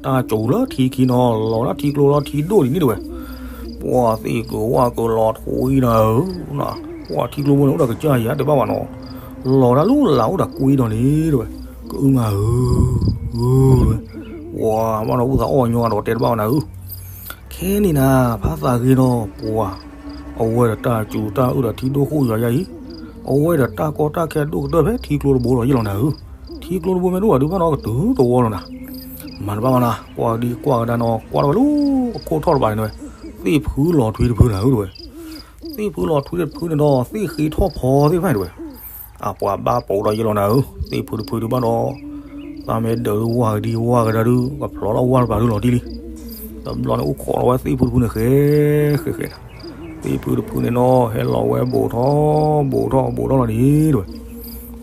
တၢ်စူၤလၢထံခံနီၤ လီၤတၢ်ထံကျိလီၤထံဒိၣ်ဒ်န့ၣ်တဲဝဲ, ပှၢ်သ့ၣ်ကဝၣ်ကလီၤထွံနၤဧၢနီၤ, ပှၢ်ထံကျိဖိန့ၣ်အိၣ်ဒီးကစၢ်ယၤတဲဘၣ်ဘၣ်နီၤ လီၤတၢ်လူလၢ်အိၣ်ဒီးကွံဒီးန့ၣ်တဲဝဲ, ကအုမၤဧၢ ဧၢ တဲဝဲ, ပှၢ်မ့ၢ်ဒီးအိၣ်သးအီၣ်ညီဒီးတဲတဘၣ်ဘၣ်နၤဧၢ, ခဲန့ၣ်နၤ ဖါသးဂ့ၤဒီးပှၤ, အဝဲဒီးတၢ်စူၤတၢ်အုၣ်ဒီးထံဒိၣ်ဃိၣ်ယွၤယါအံၤ, အဝဲဒီးတၢ်ကီတၢ်ခဲဒိၣ်ကတၢၢ်ဖဲထံကျိတဘိလီၤယဲလီၤနၤဧၢ, ထံကျိတဘိမ့ၢ်ဒိၣ်ဘၣ်ဒုးဘၣ်နီၤကတုၤတဝီလီၤနၤ, မၤတဘၣ်ဘၣ်နၤ ကွၢ်ဒံကွၢ်ကဒါနီၤ ကွၢ်ထီၣ်ဝဲလၢအခိၣ်ထီၣ်တဘၣ်န့ၣ်တဲဝဲ, သ့ၣ်ဖုလီၤထွံတဖုနၤဧၢတဲဝဲ သ့ၣ်ဖုလီၤထွံတဖုန့ၣ်ဒီး သ့ၣ်ဃ့ထီၣ်ဖီသ့ၣ်တဖၣ်န့ၣ်တဲဝဲ, အပှၤဘၣ်ပိာ်ဒီးယဲလီၤနၤဧၢ, သ့ၣ်ဖုတဖုဒုးဘၣ်ဒီး, သးမ့ၢ်ဒၢးဒုးဝၢ်ကဒံဝၢ်ကဒါဒုး ကဖျိးထီၣ်ဝၢ်တဖၣ်ဒုးလီၤတံၢ်လံ, တဘျီန့ၣ်အိၣ်ခိးလီၤဝဲသ့ၣ်ဖုတဖုန့ၣ်ဃဲ, ဃဲဃဲ, သ့ၣ်ဖုတဖုန့ၣ်နီၤ ဟဲလီၤဝဲဘူးထီၣ်, ဘူးထီၣ်ဘူးထီၣ်လီၤန့ၣ်တဲဝဲ,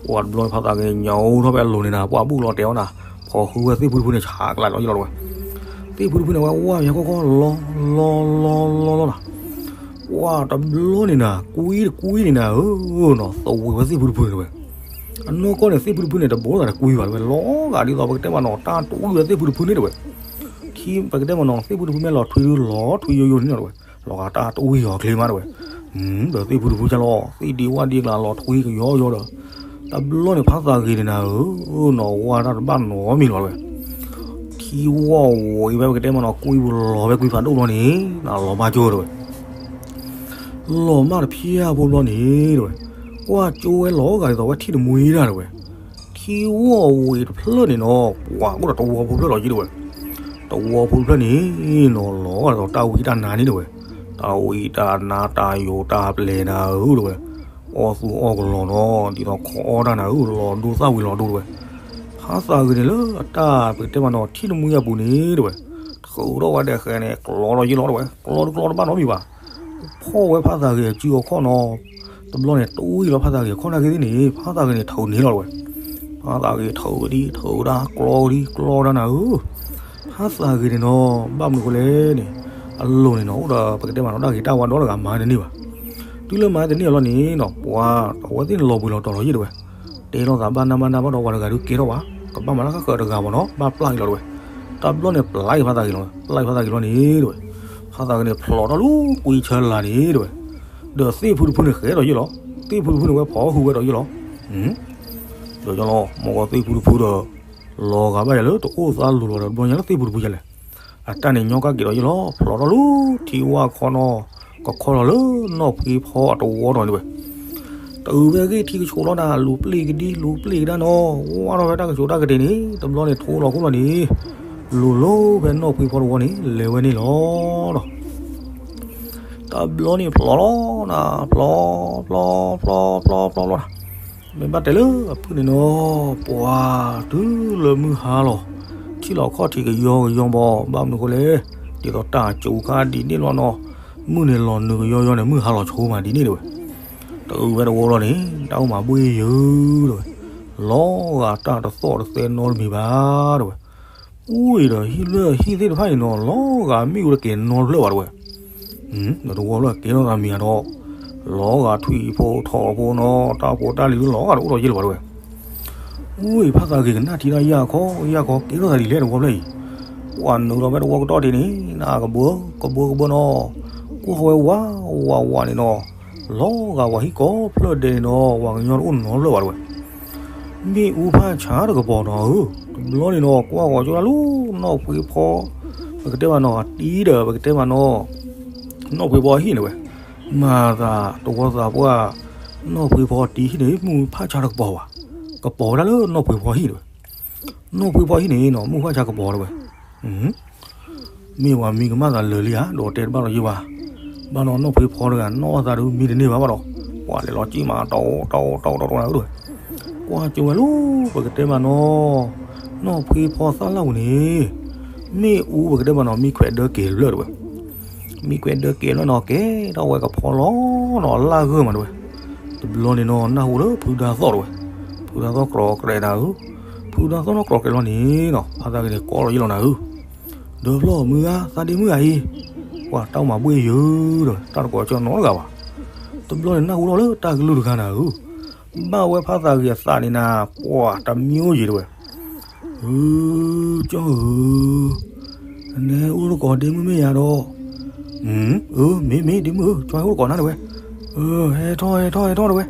ပှၤတဘျီန့ၣ်ဖါသးဂ့ၤညါအိၣ်ထီၣ်ဖဲအလိၤန့ၣ်နၤ ပှၢ်ဘူၣ်လီၤတဲာ်အီၤနၤ, ဖီၣ်ဃုဝဲသ့ၣ်ဖုတဖုန့ၣ်ဆးကလးလီၤယဲလီၤတဲဝဲ, သ့ၣ်ဖုတဖုန့ၣ်ဝဲဝၢ်ယၤခီခီလီၤ, လီၤလီၤလီၤလီၤလီၤနၤ, ပှၤတဘျီန့ၣ်နၤ ကွံတကွံန့ၣ်နၤဧၢနီၤ သဝံးဝဲသ့ၣ်ဖုတဖုန့ၣ်တဝဲ. အနီၢ်ကီၢ်န့ၣ် သ့ၣ်ဖုတဖုန့ၣ် တဘိသးတကွံဘၣ်တဝဲ လီၤဂာ်ဒ်သိး ပကတဲမးနီၤ တၢ်တဝံဝဲသ့ၣ်ဖုတဖုန့ၣ်တဝဲ. ထံပကတဲမးနီၤ သ့ၣ်ဖုတဖုမ့ၢ်လီၤထွံဒုး လီၤထွံယိယိန့ၣ်တဝဲ လီၤဂာ်တၢ်တဝံအီၤချ့မးတဝဲ. ဒီးသ့ၣ်ဖုတဖုကလီၤ သ့ၣ်ဒံဝၣ်ဒံကျါ လီၤထွံကယီယိဒီး တဘျီန့ၣ် ဖါသးဂ့ၤန့ၣ်နၤဧၢနီၤ ဝါတၢ်တဘၣ်နီတမံၤလီၤတဝဲ. ထံဝီၢ်ဝံၤဝဲ ပကတဲမးနီၤ ကွံပူၤလီၤဝဲကွံဖးဒိၣ်ဘျီန့ၣ် နလီၤဘၣ်ကၠိတဝဲ လီၤမၢ်တဖၠၣ်ဖိဘျီန့ၣ်တဝဲ, ကွၢ်ကၠိဝဲလီၤဂာ်ဒ်သိးဝဲထံၣ်တမှံဒၣ်တဝဲ, ထံဝီၢ်ဝံၤတဖျၢၣ်န့ၣ်နီၤ ပှၤအိၣ်ဒီးတဝီဖိဖျၢၣ်လီၤက့တဝဲ, တဝီဖိတဖျၢၣ်န့ၣ်နီၤ လီၤဂာ်ဒ်သိးတၢ်ဝံတၢ်နါန့ၣ်တဝဲ, တၢ်ဝံတၢ်နါတၢ်ယိာ်တၢ်ပျဲၤနၤဧၢတဝဲ, အီၣ်သူၣ်အီၣ်ကလီၤနီၤ ဒ်သိးခိးအီၣ်တၢ်နၤဧၢ လီၤဒိသၣ်ဝံၤလီၤဒိတဝဲ, ဖါသးဂ့ၤန့ၣ်လၢအတၢ်ပကတဲမးနီၤ ထံၣ်တမှံအပူၤန့ၣ်တဝဲ, ထုးထီၣ်ဝဲဒၣ်ဃဲန့ၣ် ကျီဒီးယ့ၢ်လီၤတဝဲ, ကျီတကျီတဘၣ်နီတမံၤဘၣ် ဖီၣ်ဝဲဖါသးဂ့ၤအစုအခီၣ်နီၤ, တဘျီန့ၣ် တဝံၤလီၤဖါသးဂ့ၤအခီၣ်နာ်က့သ့ၣ်န့ၣ် ဖါသးဂ့ၤန့ၣ် ထုးန့ၢ်လီၤတဝဲ, ဖါသးဂ့ၤထုးဒံထုးဒၣ်ကျီဒံကျီဒၣ်နၤဧၢ, ဖါသးဂ့ၤန့ၣ်နီၤ ဘၣ်မနုၤဃိလဲၣ်န့ၣ်, အလိၤန့ၣ်နီၤ အိၣ်ဒီးပကတဲမးနီၤ တၢ်ဂ့ၤတၢ်ဝါဒီတဂၤမၤတန့ၢ်ဘၣ်, တုၤလၢမၤတန့ၢ်အလီၢ်န့ၣ်နီၤ ပှၤအဝဲသ့ၣ်န့ၣ်လီၤဘှံးလီၤတီၤလီၤယ့ၢ်တဝဲ တဲလိာ်သးဘၣ်နၢ်ဘၣ်နၢ်ဘၣ်ဒီးပှၤတဂၤဒုးကဲထီၣ်ဘၣ်, ကဘၣ်မၤလၢဃၣ်ဃၣ်တဂၤဘၣ်နီၤ ဘၣ်ပျၢ်က့ၤလီၤတဝဲ, တဘျီန့ၣ် ပျၢ်က့ၤဖါသးဂ့ၤလီၤ, ပျၢ်က့ၤဖါသးဂ့ၤလီၤန့ၣ်တဝဲ, ဖါသးဂ့ၤန့ၣ်ဖျိးထီၣ်လၢကွံဆၢလာ်န့ၣ်တဝဲ, ဒီးသ့ၣ်ဖုတဖုန့ၣ်ဃဲဒီးယ့ၢ်လီၤ, သ့ၣ်ဖုတဖုန့ၣ်ဝဲဖီၣ်ဟူးဝဲဒီးယ့ၢ်လီၤ, ဒီးယလီၤ မ့ၢ်ကီးသ့ၣ်ဖုတဖုဒီး လီၤဂာ်ဘၣ်ယၤလၢတအိၣ်သးလိၤလီၤဒီးဘျီညါလၢသ့ၣ်ဖုတဖုယလဲၣ်, အတၢ်န့ၣ်ညီကၣ်က့ၤဒီးယ့ၢ်လီၤ ဖျိးထီၣ်လၢထံဝၣ်ခီနီၤ, ကခီလီၤလၢနီၢ်ဖှံဖီအတဝီဒီးန့ၣ်တဝဲ တအုးဝဲအဂ့ၢ်ထံကဆိးလီၤနၤ လူၤပျ့ၢ်ကဒံလူၤပျ့ၢ်ကဒါနီၤ, ဝါထီၣ်ဖဲတၢ်ကဆိးတၢ်ကတ့ၢ်န့ၣ် တဘျီန့ၣ်ထိလီၤခိၣ်လီၤန့ၣ်, လူၤလိၤဖဲနီၢ်ဖှံဖီတဝီန့ၣ် လဲၤဝဲန့ၣ်လီၤဒီး, တဘျီန့ၣ်ဖျိးလီၤနၤ ဖျိး, ဖျိး, ဖျိး, ဖျိး, ဖျိး, ဖျိးလီၤနၤ, မ့ၢ်ဘၣ်တဲလၢအဖုၣ်န့ၣ်နီၤ, ပှၤတုၤလၢမုၢ်ဟါလီၤ, ထံၣ်လီၤခီၣ်ထံးကယီကယီဘီ, ဘၣ်မနုၤဃိလဲၣ်, ဒ်သိးတၢ်စူၤခါဒ်န့ၣ်လီၤနီၤ, မုၢ်န့ၣ်လီၤနုာ်ကယီယီန့ၣ် မုၢ်ဟါလီၤဆိမးဒ်န့ၣ်တဝဲ, တအုးဝဲတဝီလီၤန့ၣ် တၢ်အိၣ်မးဘှ့ၣ်ယုာ်တဝဲ, လီၤဂာ်တၢ်တသီၣ်တသဲနီတမံၤဘၣ်တဝဲ, အိၣ်အံၤဒီးဟံၣ်လၢဟံၣ်သ့ၣ်တဖၣ်အံၤနီၤ လီၤဂာ်မ့ၣ်အူတကဲၤနီတဖျၢၣ်ဘၣ်တဝဲ, ဒီးတဝီလၢကဲထီၣ်သးမံၤဒီး, လီၤဂာ်ထွံၣ်ဖိထိးဖိနီၤ တၢ်ဖိတၢ်လံၤလီၤဂာ်တအိၣ်ဒီးယ့ၢ်လၢၤဘၣ်တဝဲ, အိၣ်အံၤဖါသးဂ့ၤကနၣ်ထံတၢ်ယၢ်ခီ ယၢ်ခီကဲထီၣ်သးဒ်လဲၣ်တဝီဖျၢၣ်အံၤ, ပှၤနုာ်လီၤဖဲတဝီကတီၢ်ဒ်န့ၣ် နကဘၢ ကဘၢကဘၢနီၤ, ကွၢ်ဝဲဝးဝးဝးန့ၣ်နီၤ, လီၤဂာ်ပှၤဟံၣ်ကိးဖျၢၣ်ဒဲးန့ၣ်နီၤ ပှၤကညီတအိၣ်နီတဖျၢၣ်ဘၣ်တဝဲ, မ့ၣ်အူဖးဆါတကပီၤနီၤဧၢ, တဘျီန့ၣ်နီၤ ကွၢ်ဂီၤကၠိဒၣ်လၢနီၢ်ဖှံဖီ, ပကတဲမးနီၤ အတံၤဒီး ပကတဲမးနီၤ နီၢ်ဖှံဖီဟံၣ်န့ၣ်ဝဲ, မၤသးတဝီသးပှၢ်, နီၢ်ဖှံဖီတံၤဟံၣ်န့ၣ် မ့ၣ်အူဖးဆါတကပီၤဘၣ်, ကပီၤဝဲဒၣ်လၢနီၢ်ဖှံဖီဟံၣ်န့ၣ်ဝဲ, နီၢ်ဖှံဖီဟံၣ်န့ၣ်နီၤ မ့ၣ်အူဖးဆါကပီၤတဝဲ, မ့ၢ်ပှၤမံကမၣ်သးလၢာ်လံဧါ ဒီးတဲတဘၣ်လီၤယ့ၢ်ဘၣ်, ဘၣ်နီၤနီၢ်ဖှံဖီတဂၤ နီၢ်သးဒုးမံတန့ၢ်ဘၣ်ဘၣ်ဒီး, ပှၤလဲၤလီၤကံၣ်မးတအိၣ်တအိၣ်တအိၣ်တအိၣ်တအိၣ်တအိၣ်တအိၣ်, ကွၢ်ကၠိဝဲလီၤ ပကတဲမးနီၤ, နီၢ်ဖှံဖီသၣ်လၢ်ပူၤန့ၣ်, မ့ၣ်အူပကတဲမးနီၤ မံခွဲးဒၢကဲၤလၢာ်တဝဲ, မံခွဲးဒၢကဲၤလၢာ်နီၤ ကဲထီၣ်ဝဲကဖီလီၤနီၤ အလၢ်ဂၢၢ်မးတဝဲ, တဘျီန့ၣ်နီၤ နၢ်ဟူလၢဖုဒါသီၣ်တဝဲ, ဖုဒါသီၣ်ကြီကြဲးနၤဧၢ, ဖုဒါသီၣ်နီၤကြီကြဲးလီၤန့ၣ်နီၤ ဖါသးဂ့ၤန့ၣ် ကိးလီၤယ့ၢ်လီၤနၤဧၢ, ဒီးဖျီၣ်မုၢ်ဂၤ သးဒ့မုၣ်ဂၤအံၤ, ပှၤတၢ်အိၣ်မးဘှ့ၣ်ယုာ်ဒီး တၢ်တကိးကၠီနီတဂၤဘၣ်, တဘျီန့ၣ် နၢ်ဟူထီၣ်လၢတၢ်ကလုၢ်တခါနၤဧၢ, ဘၣ်ဝဲဖါသးဂ့ၤအသးန့ၣ်နၤ ပှၤတမံၤအိၣ်ယံၤတဝဲ, ဧၢ, ကၠီဧၢ, နဲအိၣ်တကိးဒ့မုၣ်မ့ၢ်ယၤဒီး, အၢ မ့ၢ်မ့ၢ် ဒ့မုၣ်ဧၢ ကၠီဟဲအိၣ်တကိးနၤတဝဲ, အၢ ဟဲထီၣ်ဟဲထီၣ်ဟဲထီၣ်တဝဲ,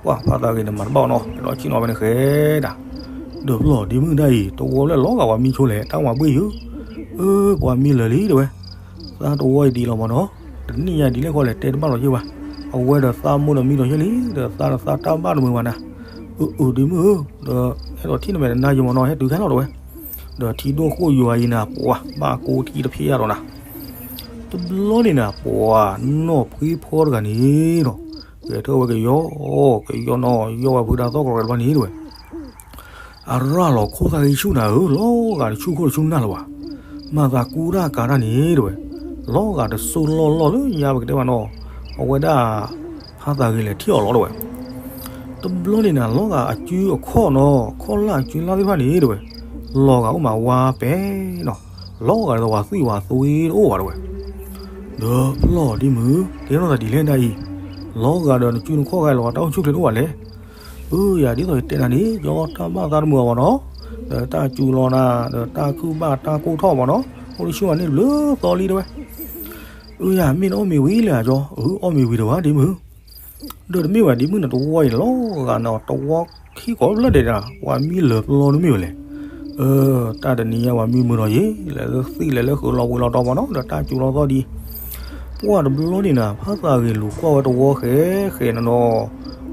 ပှၤဖါသးဂ့ၤန့ၣ်မၤတဘၣ်အီၤနီၤ လီၤဆံၣ်နီၤဖဲန့ၣ်ဃဲဒၣ်, ဒီးဖျီၣ်ဒ့မုၣ်ဒၣ်အံၤ တဝီလၢလီၤဂာ်ပှၤမံဆိလဲၣ် တၢ်အိၣ်မးဘှ့ၣ်ယုာ်, အၢ ပှၤမံလၢာ်လံတဝဲ, သးတဝီအံၤဒ်လီၤမးနီၤ, တနံၣ်ညါဒ်လဲၣ်ဃီလဲၣ် တဲတဘၣ်လီၤယ့ၢ်ဘၣ်, အဝဲဒီးသးမိၢ်ဒီးမံဒီးယဲၢ်လံ ဒီးသးဒီးသးတၢ်ဘၣ်တမုာ်ဘၣ်နၤ, အၢ အၢ ဒ့မုၣ်ဧၢ, ဒီးအဲၣ်ဒိးထံၣ်နမဲာ်နနါယိၤမးနီၤ ဟဲတုၤခဲလီၤတဝဲ, ဒီးထံဒိၣ်ဃိၣ်ယွၤအံၤနၤ ပှၤဘၣ်ကိးထံတဖျၢၣ်ယၤဒီးနၤ, တဘျီန့ၣ်နၤ ပှၤနီၢ်ဖှံဖီတဂၤန့ၣ်ဒီး, ဂဲၤထၢၣ်ဝဲကယီ, ကယီနီၤ ယီၢ်ဝဲဖုဒါသီၣ်ကြီတဘျီန့ၣ်တဝဲ အရၣ်လီၤခိၣ်သၣ်ဂံၢ်ဆူၣ်နၤဧၢ, လီၤဂာ်တဆူၣ်ခိၣ်တဆူၣ်နၢ်လၢၤဘၣ်, မၤသးကူတၢ်ကၤတၢ်န့ၣ်တဝဲ, လီၤဂာ်တစိၢ်လီၢ်လီၢ်လၢညါပကတဲမးနီၤ, အဝဲဒၣ်ဖါသးဂ့ၤလဲၤထံၣ်အီၤလီၤတဝဲ, တဘျီန့ၣ်နၤ လီၤဂာ်အစုအခီၣ်နီၤ ခီၣ်လၢ်အစုလၢ်သ့ၣ်တဖၣ်န့ၣ်တဝဲ, လီၤဂာ်အိၣ်မးဝါပဲနီၤ, လီၤဂာ်ဒ်သိးပှၤသွံၣ်ဝဲသွံၣ်တအိၣ်ဘၣ်တဝဲ, ဒီးပလီၢ်ဒ့မုၣ်, ကဲထီၣ်သးဒ်လဲၣ်ဒ်အံၤ, လီၤဂာ်ဒီးနစုနခီၣ်ဂၤလီၤတၢ်အိၣ်ဆူၣ်ချ့တအိၣ်ဘၣ်လဲၣ်. အၢ ယၤဒ်သိးယတဲနၤန့ၣ် ကၠီတၢ်ဘၣ်သးတမုာ်အီၤဘၣ်နီၤ, ဒီးတၢ်စူၤလီၤနၤ ဒီးတၢ်ခုၣ်ဘၣ်တၢ်ကိၢ်ထီၣ်ဘၣ်နီၤ, အိၣ်တဆူၣ်မးန့ၣ်တဘျုးသီလံတဲဝဲ. အၢ ယၤမ့ၢ်နအီၣ်မ့ၤဝံၤလၢအကၠီ, အၢ အီၣ်မ့ၤဝံၤတဝဲဒ့မုၣ်, ဒီးတမ့ၢ်ဝဲဒ့မုၣ်န့ၣ် တဝီအံၤလီၤဂာ်နီၤ, တဝီခံကိးဖျၢၣ်ဒဲးဒၣ် ပှၤမံလၢာ်ပျီတမ့ၢ်ဝဲလဲၣ်. အၢ တၢ်တနံၤညါပှၤမံမုာ်ဒီးယ့ၣ် လဲၤသ့ၣ်လဲၤလၢဃုာ်လီၤဝံၤလီၤတီၤဘၣ်နီၤ, ဒီးတၢ်စူၤလီၤသီၣ်ဒံး, ပှၢ်တဘျီန့ၣ်နၤ ဖါသးဂ့ၤလူၤကွၢ်ဝဲတဝီဃဲဃဲနီၤနီၤ,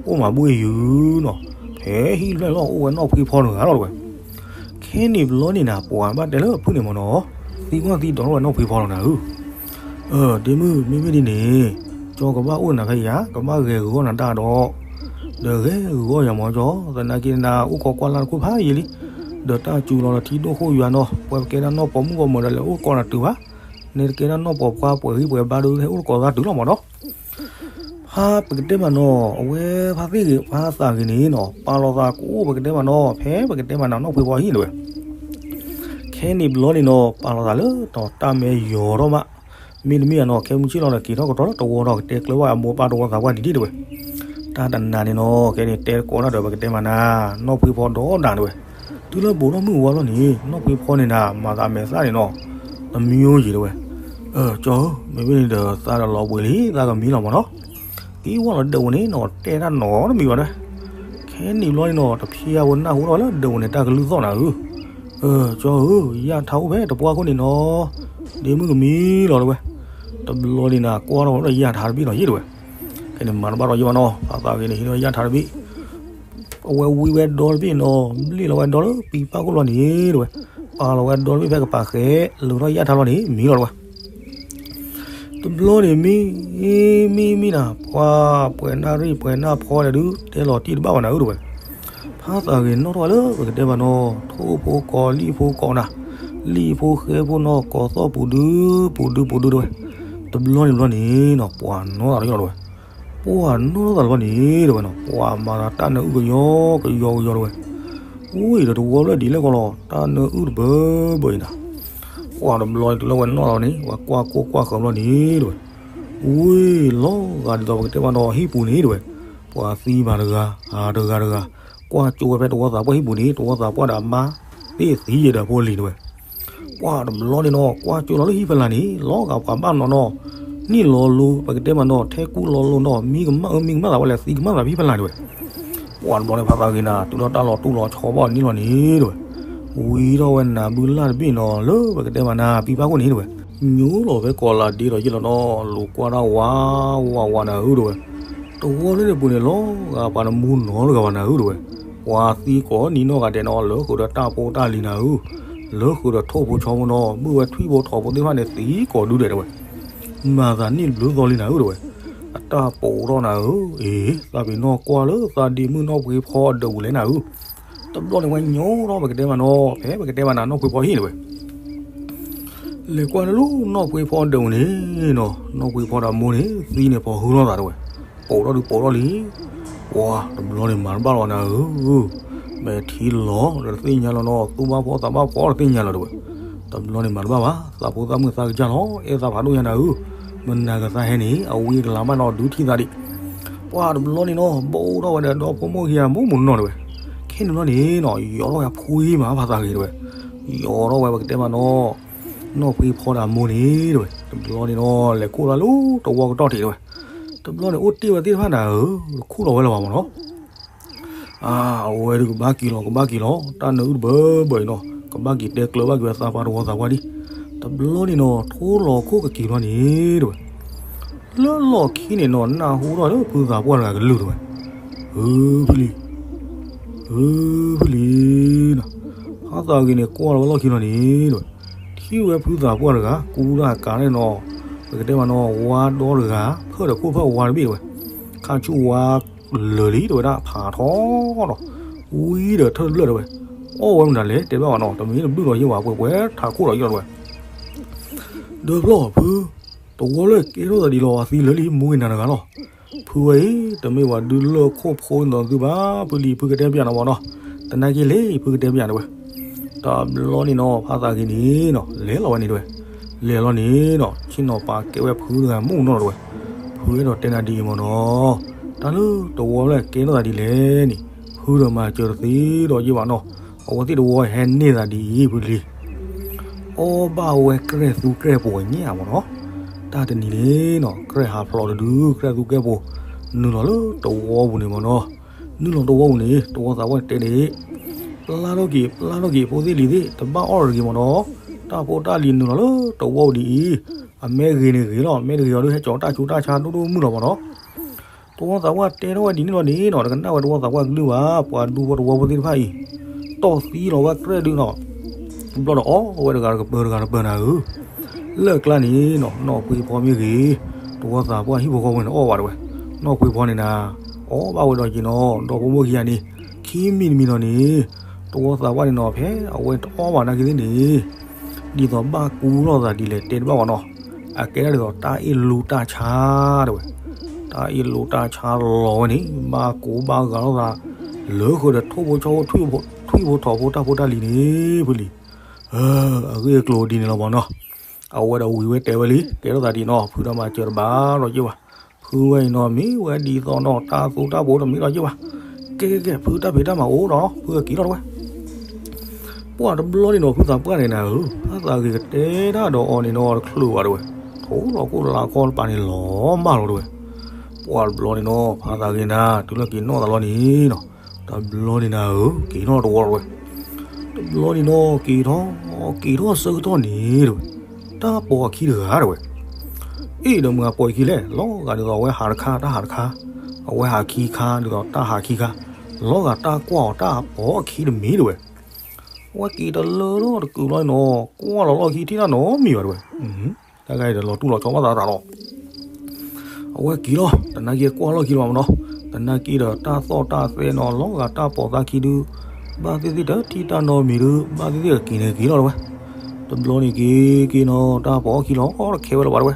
အိၣ်မၤဘူၣ်အယုၤနီၤ, ဖဲဟံၣ်လွဲၢ်လီၤအိၣ်ဝဲနီၢ်ဖှံဖီတဂၤလီၤတဲဝဲ. ခဲန့ၣ်ဘျီန့ၣ်နၤ ပှၤဘၣ်တဲလၢအဖုၣ်န့ၣ်မ့ၢ်နီၤ, သံကွၢ်သံဒိးထီၣ်ဝဲနီၢ်ဖှံဖီလီၤနၤဧၢ. အၢ ဒ့မုၣ် မ့မ့ၢ်ဒ်န့ၣ် ကၠီကဘၣ်အိၣ်နၤဖဲယၤ ကဘၣ်ဂဲၤဂီၢ်နၤတၢ်ဒီး, ဒီးဂဲၤဂီၢ်ယၤမ့ၢ်ကၠီ, သနာ်က့နၤအိၣ်ခိးကွၢ်လၢ်တခိၣ်ဖးယံာ်လံ, ဒီးတၢ်စူၤလီၤလၢထံဒိၣ်ခိၣ်ယွၤနီၤ, ပှၤကဲဒၣ်နီၢ်ပိာ်မုၣ်ပိာ်မၢၤဒီးလဲၤအိၣ်ကိးနၤတုၤဘၣ်, န့ၣ်တကဲဒၣ်နီၢ်ပိာ်ခွါပှဲၤဂံၢ်ပှဲၤဘါဒီးဟဲအိၣ်ကိးသးတုၤလီၤမ့ၢ်နီၤ. ဖါပကတဲမးနီၤ အဝဲဖါသ့ၣ်ဂ့ၤ ဖါသးဂ့ၤန့ၣ်နီၤ ပာ်လီၤသးကိးပကတဲမးနီၤ ဖဲပကတဲမးနၤနီၢ်ဖှံဖီဟံၣ်တဲဝဲ. ခဲန့ၣ်ဘျီန့ၣ်နီၤ ပာ်လီၤသးလၢတၢ်မဲာ်ယီၤထီၣ်မး, မ့တမ့ၢ်နီၤ ခဲမုၢ်ဆ့ၣ်လီၤဒီးက့ၤထီၣ်ကတီၤလၢတဝီဒီးကတဲကျၢၤဘၣ်အမိၢ်ပၢ်တဝီသးပှၢ်ဒ်ဒ်တဲဝဲ. တၢ်တနၤန့ၣ်နီၤ ခဲန့ၣ်တဲကိးတၢ်ဒီးပကတဲမးနၤ နီၢ်ဖှံဖီဒီးဒၣ်တဲဝဲ. တုၤလၢဘူးထီၣ်မုၢ်ဝါလီၤန့ၣ် နီၢ်ဖှံဖီန့ၣ်နၤ မၤသးမဲာ်သၣ်န့ၣ်နီၤ တမံၤအိၣ်ယံၤတဲဝဲ. အၢ ကၠီဧၢ မ့မ့ၢ်န့ၣ်ဒီးသးဒီးလီၤပှ့ၤလံ သးကမံလီၤမ့ၢ်နီၤ. သံဝဲလီၤဒၢးဝဲန့ၣ်နီၤ တဲတၢ်နီတမံၤဘၣ်တဲဝဲ. ခဲန့ၣ်ဘျီန့ၣ်နီၤ တဖျဲဝဲနၢ်ဟူထီၣ်ဝဲလၢဒၢးဝဲန့ၣ်တၢ်ကလုၢ်သီၣ်နၤဧၢ. အၢ ကၠီဧၢ ယၣ်ထါအိၣ်ဖဲတပှၢ်ခိၣ်န့ၣ်နီၤ ဒ့မုၣ်ကမံလီၤတဲဝဲ. တဘျီန့ၣ်နၤ ကွၢ်ထီၣ်ဝဲဒီးယၣ်ထါတဘ့ၣ်နီၤယ့ၣ်တဲဝဲ. ခဲန့ၣ်မၤတဘၣ်ဒီးယ့ၣ်ဘၣ်နီၤ ဖါသးဂ့ၤန့ၣ် ဟံးဒီးယၣ်ထါတဘ့ၣ် အဝဲဝံဝဲဒီတဘ့ၣ်နီၤ ဘျ့ၣ်လီၤဝဲဒီလၢပံပၢ်ခိၣ်လီၤန့ၣ်တဲဝဲ. ပာ်လီၤဝဲဒီတဘ့ၣ်ဖဲကပၤဃဲ လုာ်ထီၣ်ယၣ်ထါလီၤန့ၣ် မံလီၤတဲဝဲ. တဘျီန့ၣ်မံ မံမံနၤ ပှၤပှဲၤနၢ်ရံၣ်ပှဲၤနၢ်ဖီလဲၣ်ဒုး တဲလီၤတံၢ်တဘၣ်ဘၣ်နၤဧၢတဲဝဲ. ဖါသးဂ့ၤနီၣ်ထီၣ်ဝဲလၢပကတဲဘၣ်နီၤ ထိၣ်ဖိကိးလံၣ်ဖိကိးနၤ လံၣ်ဖိဃဲဖိနီၤ ကိးသီၣ်ပူၤဒုပူၤဒုပူၤဒုတဲဝဲ. တဘျီန့ၣ်ဘျီန့ၣ်နီၤ ပှၤနီၣ်သးလီၤယ့ၣ်လီၤတဲဝဲ. ပှၤနီၣ်သးတဘျီန့ၣ်တဲဝဲနီၤ ပှၤမၤသးတၢ်နၢအုၣ်ကယီကယီကယီတဲဝဲ. အိၣ်အံၤဒီးတဝီဖျၢၣ်ဒ်လဲၣ်ကီးလီၤ တၢ်နၢအုၣ်တဘၢဘၢအံၤနၤ. ပှၤတဘျီန့ၣ်တုၤလၢဝဲနီၣ်လီၤန့ၣ် ဝဲကွၢ်ကိၢ်ကွၢ်ဃၢၤဘျီန့ၣ်တဲဝဲ. ဝ့ၢ်လီၤဂာ်ဒ်သိးပကတဲဘၣ်နီၤ ဟံၣ်ပူၤန့ၣ်တဲဝဲ. ပှၤသံမးတဂၤ အတဂၤတဂၤ ကွၢ်ကၠိဝဲဖဲတဝီသးပှၢ်ဟံၣ်ပူၤန့ၣ် တဝီသးပှၢ်ဒီးအမါ သ့ၣ်သံယဲဒီးဖိလံၤတဲဝဲ. ပှၤတဘျီန့ၣ်နီၤ ကွၢ်ကၠိလီၤလၢဟံၣ်ဖဲလၢ်န့ၣ် လီၤဂာ်ပှၤဘၣ်နီၤနီၤ နံၣ်လီၤလိၤ ပကတဲမးနီၤ ထဲကူၣ်လီၤလိၤနီၤ မံကမၣ်အၢ မံကမၣ်သးဝဲလဲၣ် သံကမၣ်သးဖံဖဲလၢ်တဲဝဲ. ပှၤတဘျီန့ၣ်ဖါသးဂ့ၤနၤ တုၤလီၤတၢ်လီၤတူၢ်လီၤဆီဘၣ်န့ၣ်လီၤန့ၣ်တဲဝဲ. ဝံထီၣ်ဝဲနၤဘုလၢ်တဘ့ၣ်နီၤ လၢပကတဲမးနၤ ပံပၢ်ခိၣ်န့ၣ်တဲဝဲ. ညိလီၤဖဲကိးလးဒ့ဒီးယ့ၣ်လီၤနီၤ လူၤကွၢ်တၢ်ဝးဝးဝးနၤဧၢတဲဝဲ. တဝီလၢန့ၣ်ပူၤန့ၣ် လီၤဂာ်ပှၤတမူနီတဂၤဘၣ်နၤဧၢတဲဝဲ. ပှၤသံကိးနံၤနီၢ်ဂၤဒဲးနီၤ လၢဃုာ်ဒီးတၢ်ဖိတၢ်လံၤနၤဧၢ, လၢဃုာ်ဒီးထိၣ်ဖိဆီဖိနီၤ ဘုၣ်ဝဲထွံၣ်ဖိထိးဖိသ့ၣ်တဖၣ်န့ၣ် သံကိးဒုဒဲးတဲဝဲ. မၤသးနံၣ်တဘျုးသီလံနၤဧၢတဲဝဲ. အတၢ်ပိာ်ထီၣ်နၤဧၢ, အ့ သးပ့ၤနီၣ်ကွၢ်လၢသးဒ့မုၣ်နီၢ်ဖှံဖီအဒၢးပူၤလဲၣ်နၤဧၢ. တဘျီန့ၣ်ဝဲညိထီၣ်ပကတဲမးနီၤ ဖဲပကတဲမးနၤနီၢ်ဖှံဖီဟံၣ်တဲဝဲ. လဲၤကွၢ်လၢနီၢ်ဖှံဖီအဒၢးပူၤန့ၣ်နီၤ နီၢ်ဖှံဖီဒီးအမိၢ်န့ၣ် သံန့ၣ်ဖီဟုလီၤသးတဲဝဲ. ပိာ်ထီၣ်ဒုးပိာ်ထီၣ်လံ. ပှၤတဘျီန့ၣ်မၤတဘၣ်လီၤနၤဧၢ, မဲာ်ထံလီၤဒီးတသ့ၣ်ညါလီၤနီၤ သူၣ်ဘၣ်ဖှီၣ်သးဘၣ်ဖှီၣ်တသ့ၣ်ညါလီၤတဲဝဲ. တဘျီန့ၣ်မၤတဘၣ်ဘၣ် သးဖိသၣ်မုၣ်သးကစၢ်လီၤ အဲၣ်သးဖးဒိၣ်ညါနၤဧၢ, မနၤကသးဟဲန့ၣ် အဝံအကလၤဘၣ်နီၤ ဒုးထံၣ်သးဒံး. ပှၤတဘျီန့ၣ်နီၤ ဘိးထီၣ်ဝဲဒီးဒီဖိမိၢ်ခံဂၤမိၢ်မိၢ်နီၢ်တဲဝဲ. ခဲန့ၣ်ဘျီန့ၣ်နီၤ ယီၤထီၣ်ဝဲအဖှံမးဖါသးဂ့ၤတဲဝဲ. ယီၤထီၣ်ဝဲပကတဲမးနီၤ နီၢ်ဖှံဖီဒီးအမိၢ်န့ၣ်တဲဝဲ. တဘျီန့ၣ်နီၤ လဲၤခိၣ်လီၤလၢတဝီကတီၢ်ထံးတဲဝဲ. တဘျီန့ၣ်အိၣ်တ့ၢ်ဝဲသ့ၣ်တဖၣ်နၤဧၢ, တခိၣ်လီၤဝဲလၢၤဘၣ်မးနီၤ. အါ အဝဲဒုးကဘၣ်က့ၤလီၤ ကဘၣ်က့ၤလီၤ တၢ်နၢအုၣ်တဘၢဘၢအံၤနီၤ ကဘၣ်က့ၤတဲကျၢၤဘၣ်က့ၤဝဲသးပှၢ်တဝီသးပှၢ်ဒံး. တဘျီန့ၣ်နီၤ ထိလီၤခိၣ်ကက့ၤဘျီန့ၣ်တဲဝဲ. လၢလီၢ်ခံန့ၣ်နီၤ နၢ်ဟူထီၣ်လၢဖုသးပှၢ်တဂၤကလုၢ်တဲဝဲ. ဧၢ ဖုလံၤ ဧၢ ဖုလံၤနီၤ. ဖါသးဂ့ၤန့ၣ်ကွၢ်လီၤဝဲလီၢ်ခံလီၤန့ၣ်တဲဝဲ. ထံၣ်ဝဲဖုသးပှၢ်တဂၤ ကူတၢ်ကးန့ၣ်နီၤ ပကတဲမးနီၤ ဝါဒီတဂၤ ဖၢၣ်ဒီးခိၣ်ဖၢၣ်ဝါတဘ့ၣ်တဲဝဲ. ခါဆူၣ်ဝါလၢာ်လံတဲဝဲဒၣ် ဖးထီနီၤ ဝံဒီးထၢၣ်တဖျၢၣ်တဲဝဲ. အီၣ်ဝဲမနုၤလဲၣ်တဲဘၣ်ဝဲနီၤ တမ့ၢ်တဘျုးလီၤယဲၢ်ဝဲ ပှဲၤပှဲၤထးခိၣ်ဒီးယဲၢ်တဲဝဲ. ဒီးဖျီၣ်ဖု တဝီလၢကဲထီၣ်သးဒ်လီၤ အသံလၢာ်လံ မူဂ့ၤနၤတဂၤလီၤ. ဖုဝဲအံၤ တမ့ၢ်ဝဲဒုးလၢၢ်ခိၣ်ဖိနီၤသုဘၣ် ဖုလံၤ ဖုကတဲပျးနီၤမးနီၤ. သနာ်က့လဲၣ် ဖုကတဲပျးတဲဝဲ. တဘျီန့ၣ်နီၤ ဖါသးဂ့ၤန့ၣ်နီၤ လဲၤလီၤဝဲန့ၣ်တဲဝဲ. လဲၤလီၤန့ၣ်နီၤ ဆ့ၣ်နီၤပာ်ကဲဝဲဖုတဂၤမုၢ်နီၤတဝဲ, ဖုအဲၣ်ဒိးတဲနၤဒ်အံၤမ့ၢ်နီၤ, တၢ်လၢတဝီလၢကဲထီၣ်သးဒ်လဲၣ်န့ၣ် ဖုဒီးမၤစၢၤတသ့ဒီးယ့ၢ်ဘၣ်နီၤ, အဝဲသ့ၣ်တဝီဟဲန့ၢ်သးဒ်အံၤဖုလံ အီၣ်ဘၣ်ဝဲကြဲၢ်သူကြဲၢ်ပိာ်ညါမ့ၢ်နီၤ, တၢ်တနံၤန့ၣ်နီၤ ကြဲၢ်ဟးဖျိးတဒု ကြဲၢ်သူကြဲၢ်ပိာ်, နုာ်လီၤလၢတဝီပူၤန့ၣ်မ့ၢ်နီၤ, နုာ်လီၤတဝီပူၤန့ၣ် တဝီသးပှၢ်န့ၣ်တဲန့ၣ် ပျၢ်ထီၣ်က့ၤ ပျၢ်ထီၣ်က့ၤ ဖိသ့ၣ်လံၤသ့ၣ် တဘၣ်အီၣ်တဂ့ၤမ့ၢ်နီၤ, တၢ်ဖိတၢ်လံၤနုာ်လီၤလၢတဝီပူၤဒ်အံၤ, အမ့ၢ်ဂ့ၤန့ၣ်ဂ့ၤလီၤ မ့ၢ်တဂ့ၤအီၤဒုးဟဲကၠီၤတၢ်ဆူးတၢ်ဆါဒိၣ်ဒိၣ်မုၢ်လီၤမ့ၢ်နီၤ တဝီသးပှၢ်တဲထီၣ်ဝဲဒ်န့ၣ်လီၤန့ၣ်နီၤ တကနၣ်ဝဲတဝီသးပှၢ်ကလုၢ်ဘၣ် ပှၤဒူဖိတဝီဖိသ့ၣ်တဖၣ်အံၤ, တီၢ်သံလီၤဝဲကြဲၢ်ဒုနီၤ, ဘျီဒီးအီၣ်ဝဲတဂၤတကပၢၤတဂၤတပၢၤနၤဧၢ, လၢကျါန့ၣ်နီၤ နီၢ်ဖှံဖီမ့ၢ်ဂ့ၤ, တဝီသးပှၢ်ဟံၣ်ဖိဃီဖိန့ၣ်အီၣ်ဘၣ်တဝဲ, နီၢ်ဖှံဖီန့ၣ်နၤ, အီၣ်ဘၣ်ဝဲဒီးက့ၤနီၤ ဒီဖိမိၢ်ခံဂၤန့ၣ်, ခံမံၤတမံၤနီၤန့ၣ်, တဝီသးပှၢ်န့ၣ်နီၤ ဖဲအဝဲတအီၣ်ဘၣ်နာ်က့သ့ၣ်န့ၣ် ဒ်သိးဘၣ်ကူလိာ်သးဒ်လဲၣ်တဲတဘၣ်ဘၣ်နီၤ, အကဲဒၣ်ဒ်သိးတၢ်အ့ၣ်လူတၢ်ဆါတဝဲ, တၢ်အ့ၣ်လူတၢ်ဆါလီၤဝဲန့ၣ် ဘၣ်ကူဘၣ်ဂာ်လိာ်သး, လၢဃုာ်ဒီးထိၣ်ဖိဆီဖိ ထွံၣ်ဖိထိးဖိတၢ်ဖိတၢ်လံၤန့ၣ် ဖုလံၤ, အဂ့ၢ်အကျိၤဒ်န့ၣ်လီၤမ့ၢ်နီၤ, အဝဲဒီးဝံၤဝဲတဲဝဲလံ ကဲထီၣ်သးဒ်နီၤ ဖုဒီးမၤစၢၤတဘၣ်ဒီးက့ၤဘၣ်, ဖုဝဲအံၤနီၤ မ့ၢ်ဝဲဒ်သိးနီၤ တၢ်သူတၢ်ပိာ်တမ့ၢ်ဒီးက့ၤဘၣ်, ကဲကဲကဲ ဖုတၢ်ဖံးတၢ်မၤအိၣ်ဒီး ဖုက့ၤလီၤတဝဲ ပှၢ်တဘျီန့ၣ်နီၤ ဖုသးပှၢ်န့ၣ်နၤဧၢ, ဖးသးဂ့ၤကတဲတၢ်ဒီးအီၤန့ၣ်နီၤ တချုးဘၣ်တဝဲ, ထိးလီၤကိၣ်လါခီတပၤန့ၣ်လီၤမၢ်လီၤတဝဲ, ပှၢ်တဘျီန့ၣ်နီၤ ဖးသးဂ့ၤနၤ တုၤလၢက့ၤနီၣ်သးလီၤန့ၣ်နီၤ, တဘျီန့ၣ်နၤဧၢ က့ၤထီၣ်တဝီလီၤတဝဲ, တဘျီန့ၣ်နီၤ က့ၤထီၣ် က့ၤထီၣ်ဆၢကတီၢ်န့ၣ်တဝဲ, တၢ်ပိာ်အခံတဂၤတဝဲ အ့ၣ်ဒီးမုၢ်အပိာ်အခံလဲၣ် လီၤဂာ်ဒ်သိးအဝဲဟးတခါ တၢ်ဟးတခါ, အဝဲဟးခံခါ ဒ်သိးတၢ်ဟးခံခါ, လီၤဂာ်တၢ်ကွၢ်အီၤတၢ်ပိာ်အခံတမံၤတဝဲ, အဝဲက့ၤတလၢထီၣ်တကုာ်ဘျီန့ၣ်နီၤ ကွၢ်လီၤလီၢ်ခံထံၣ်တၢ်နီတမံၤဘၣ်တဝဲ, တၢ်ဂၤအံၤဒီးလီၤတူၢ်လီၤဆီဘၣ်သးသးလီၤ အဝဲက့ၤလီၤ တနာ်က့ကွၢ်လီၢ်ခံလီၤမ့ၢ်နီၤ, တနာ်က့ဒီးတၢ်သီၣ်တၢ်သဲနီၤ လီၤဂာ်တၢ်ပိာ်သးခံဒု, ဘၣ်သ့ၣ်သ့ၣ်တထံၣ်တၢ်နီတမံၤဒု ဘၣ်သ့ၣ်သ့ၣ်က့ၤန့ၣ်က့ၤလီၤတဝဲ, တဘျီန့ၣ်က့ၤက့ၤနီၤ တၢ်ပိာ်အခံလီၤတခဲဝဲလၢၤဘၣ်တဝဲ,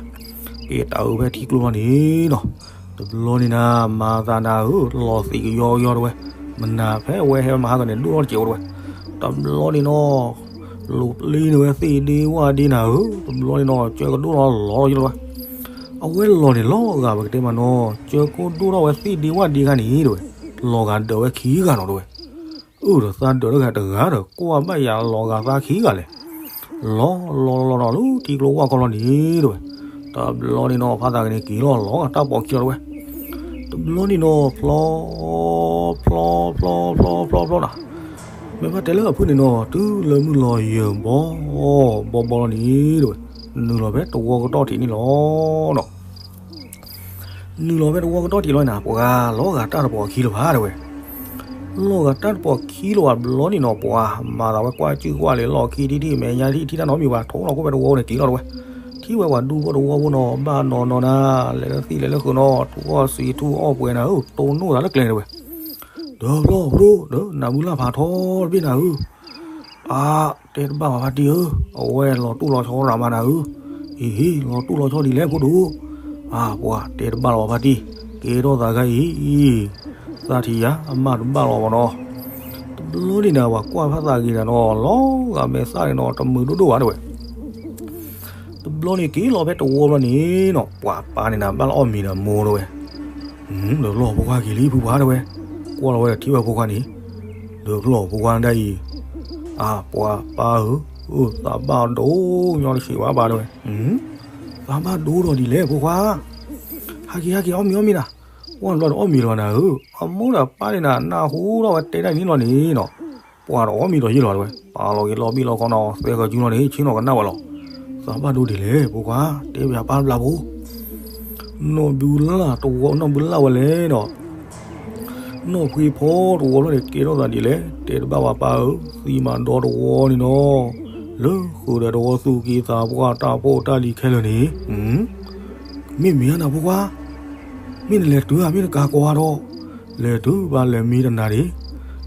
က့ၤတၢ်အုးဖဲထံကျိလီၤန့ၣ်နီၤ, တဘျီန့ၣ်နၤ မၤသးနၤဧၢ လီၤသံးကယီကယီတဝဲ, မနၤဖဲအဝဲဟဲမၤဟးဂီၤန့ၣ် ဒိၣ်ထီၣ်တစဲးဝဲတဝဲ, တဘျီန့ၣ်နီၤ လူၤပျံၤန့ၢ်ဝဲသ့ၣ်ဒ့ဝၣ်ဒ့နၤဧၢ, တဘျီန့ၣ်နီၤ ကၢကဒိၣ်ထီၣ်လီၤလီၤယိလီၤဝဲ, အဝဲလီၤန့ၣ်လီၤဂာ်ပကတဲမးနီၤ ကၢကိၢ်ဒိၣ်ထီၣ်ဝဲသ့ၣ်ဒ့ဝၣ်ဒ့ခါန့ၣ်တဝဲ, လီၤဂာ်ဒၢးဝဲခံဂၤနီၤတဝဲ, အုၣ်ဒီးသးဒၢးတဂၤတဂၤဒီး ကွၢ်ဘၣ်ယၤလီၤဂာ်သးခံဂၤလဲၣ်, လီၤလီၤလီၤလီၤလီၤလၢထံကျိဝၣ်ခီလီၤန့ၣ်တဝဲ, တဘျီန့ၣ်နီၤ ဖးသးဂ့ၤန့ၣ်က့ၤလီၤလီၤဂာ်တၢ်ပိာ်ခံလီၤတဝဲ တဘျီန့ၣ်နီၤ ဖျီ ဖျီ ဖျီ ဖျီ ဖျီ ဖျီနၤ, မ့ၢ်ဘၣ်တဲလၢအဖုၣ်န့ၣ်နီၤ တုၤလၢမုၢ်လီၤယၢၤဘီ ဘီဘီလီၤန့ၣ် တဝဲ, နုာ်လီၤဖဲတဝီကတီၢ်ထံးန့ၣ်လီၤနီၤ. နုာ်လီၤဖဲတဝီကတီၢ်ထံးလီၤနၤ ပှၤလီၤဂာ်တၢ်တပိာ်ခံလၢၤဘၣ်တဝဲ, လီၤဂာ်တၢ်တပိာ်ခံလၢၤဘၣ်ဘျီန့ၣ်နီၤ ပှၤမၤသးဝဲကွၢ်စုကွၢ်လၢလီၢ်ခံထံၣ်ထံၣ်မဲာ်ညါထံၣ်ထံၣ်တၢ်နီတမံၤဘၣ် ထိးလီၤခိၣ်ဖဲတဝီန့ၣ်က့ၤလီၤတဝဲ, ထံၣ်ဝဲပှၤဒူဖိတဝီဖိနီၤ ဘၣ်နီၤနီၤနၤ လဲၤလၢသံၣ်လဲၤလၢဃုာ်နီၤ ထူအီၣ်စံးထူအီၣ်ပှဲၤနၤဧၢ တိၢ်နီၣ်သးလၢကျဲန့ၣ်တဝဲ, ဒီးဖျီၣ်ဖျိ ဒီးနၢမူလၢ်ဖးထီတဘ့ၣ်နၤဧၢ အါ တဲတဘၣ်လီၤဖါတံၢ်ဧၢ, အဝဲလီၤတူၢ်လီၤဆီရၤမၤနၤဧၢ, အံၤ လီၤတူၢ်လီၤဆီဒ်လဲၣ်ဖိဒိၣ်, အါ ပှၤတဲတဘၣ်လီၤဖါတံၢ်, ကဲထီၣ်သးခါအံၤ, သးထံၣ်ယၤ အမၢ်တဘၣ်လီၤဘၣ်နီၤ, တဘျီန့ၣ်နၤ ပှၤကွၢ်ဖးသးဂ့ၤနၤနီၤ လီၤဂာ်မဲာ်သၣ်န့ၣ်နီၤ တမုာ်ဒိၣ်ဒိၣ်ဘၣ်တဝဲ တဘျီန့ၣ်က့ၤလီၤဖဲတဝီဘျီန့ၣ်နီၤ ပှၤပၢ်န့ၣ်နၤ ဘၣ်လီၤအီၣ်မ့ၤဒီးမိၢ်တဝဲ, ဒီးလီၢ်ဖိခွါက့ၤလံဖုပှၢ်တဝဲ, ကွၢ်လီၤဝဲဒီးထံၣ်ဝဲဖိခွါန့ၣ်, ဒီးလီၢ်ဖိခွါဒၣ်အံၤ, အါ ပှၤပၢ်ဧၢ, သးဘၣ်ဒိညါတဆံးဘၣ်ဘၣ်တဝဲ, သးဘၣ်ဒိဒီးဒ်လဲၣ်ဖိခွါ, ဟဲက့ၤဟဲက့ၤအီၣ်မ့ၤအီၣ်မ့ၤနၤ, ကွၢ်တဘျီဒီးအီၣ်မ့ၤလီၤနၤဧၢ, အမိၢ်ဒီးပၢ်န့ၣ်နၤ နၢ်ဟူထီၣ်ဝဲတဲဒၣ်န့ၣ်လီၤန့ၣ်နီၤ, ပှၤဒီးအီၣ်မ့ၤဒီးယ့ၢ်လီၤတဝဲ, ပာ်လီၤက့ၤလီၤဘံၣ်လီၤခီနီၤ သဲဃၢၤကၠူလီၤန့ၣ် ဆ့ၣ်နီၤကနၣ်ဝဲလီၤ, သးဘၣ်ဒိဒ်လဲၣ်ဖိခွါ, တဲဘၣ်ပၢ်တဘျီဖိ နီၢ်ဘုလၢ်တဝီ နီၢ်ဘုလၢ်ဝဲလဲၣ်ဒီး, နီၢ်ဖှံဖီတဝီလီၤန့ၣ် ကဲထီၣ်သးဒ်လဲၣ် တဲတဘၣ်ဝဲပၢ်ဧၢ, သံမးဒီတဝီန့ၣ်နီၤ, လၢဃုာ်ဒီးတဝီသူၣ်က့သးပှၢ်တၢ်ဖိတၢ်လံၤခဲလၢာ်န့ၣ်, မ့ၢ်မ့ၢ်ဧါနၤဖိခွါ, မ့ၢ်နလဲၤတုၤဧါ မ့ၢ်နကၤကိးဧါဒီး, လဲၤတုၤဘၣ်လဲၤမံတနၤန့ၣ်,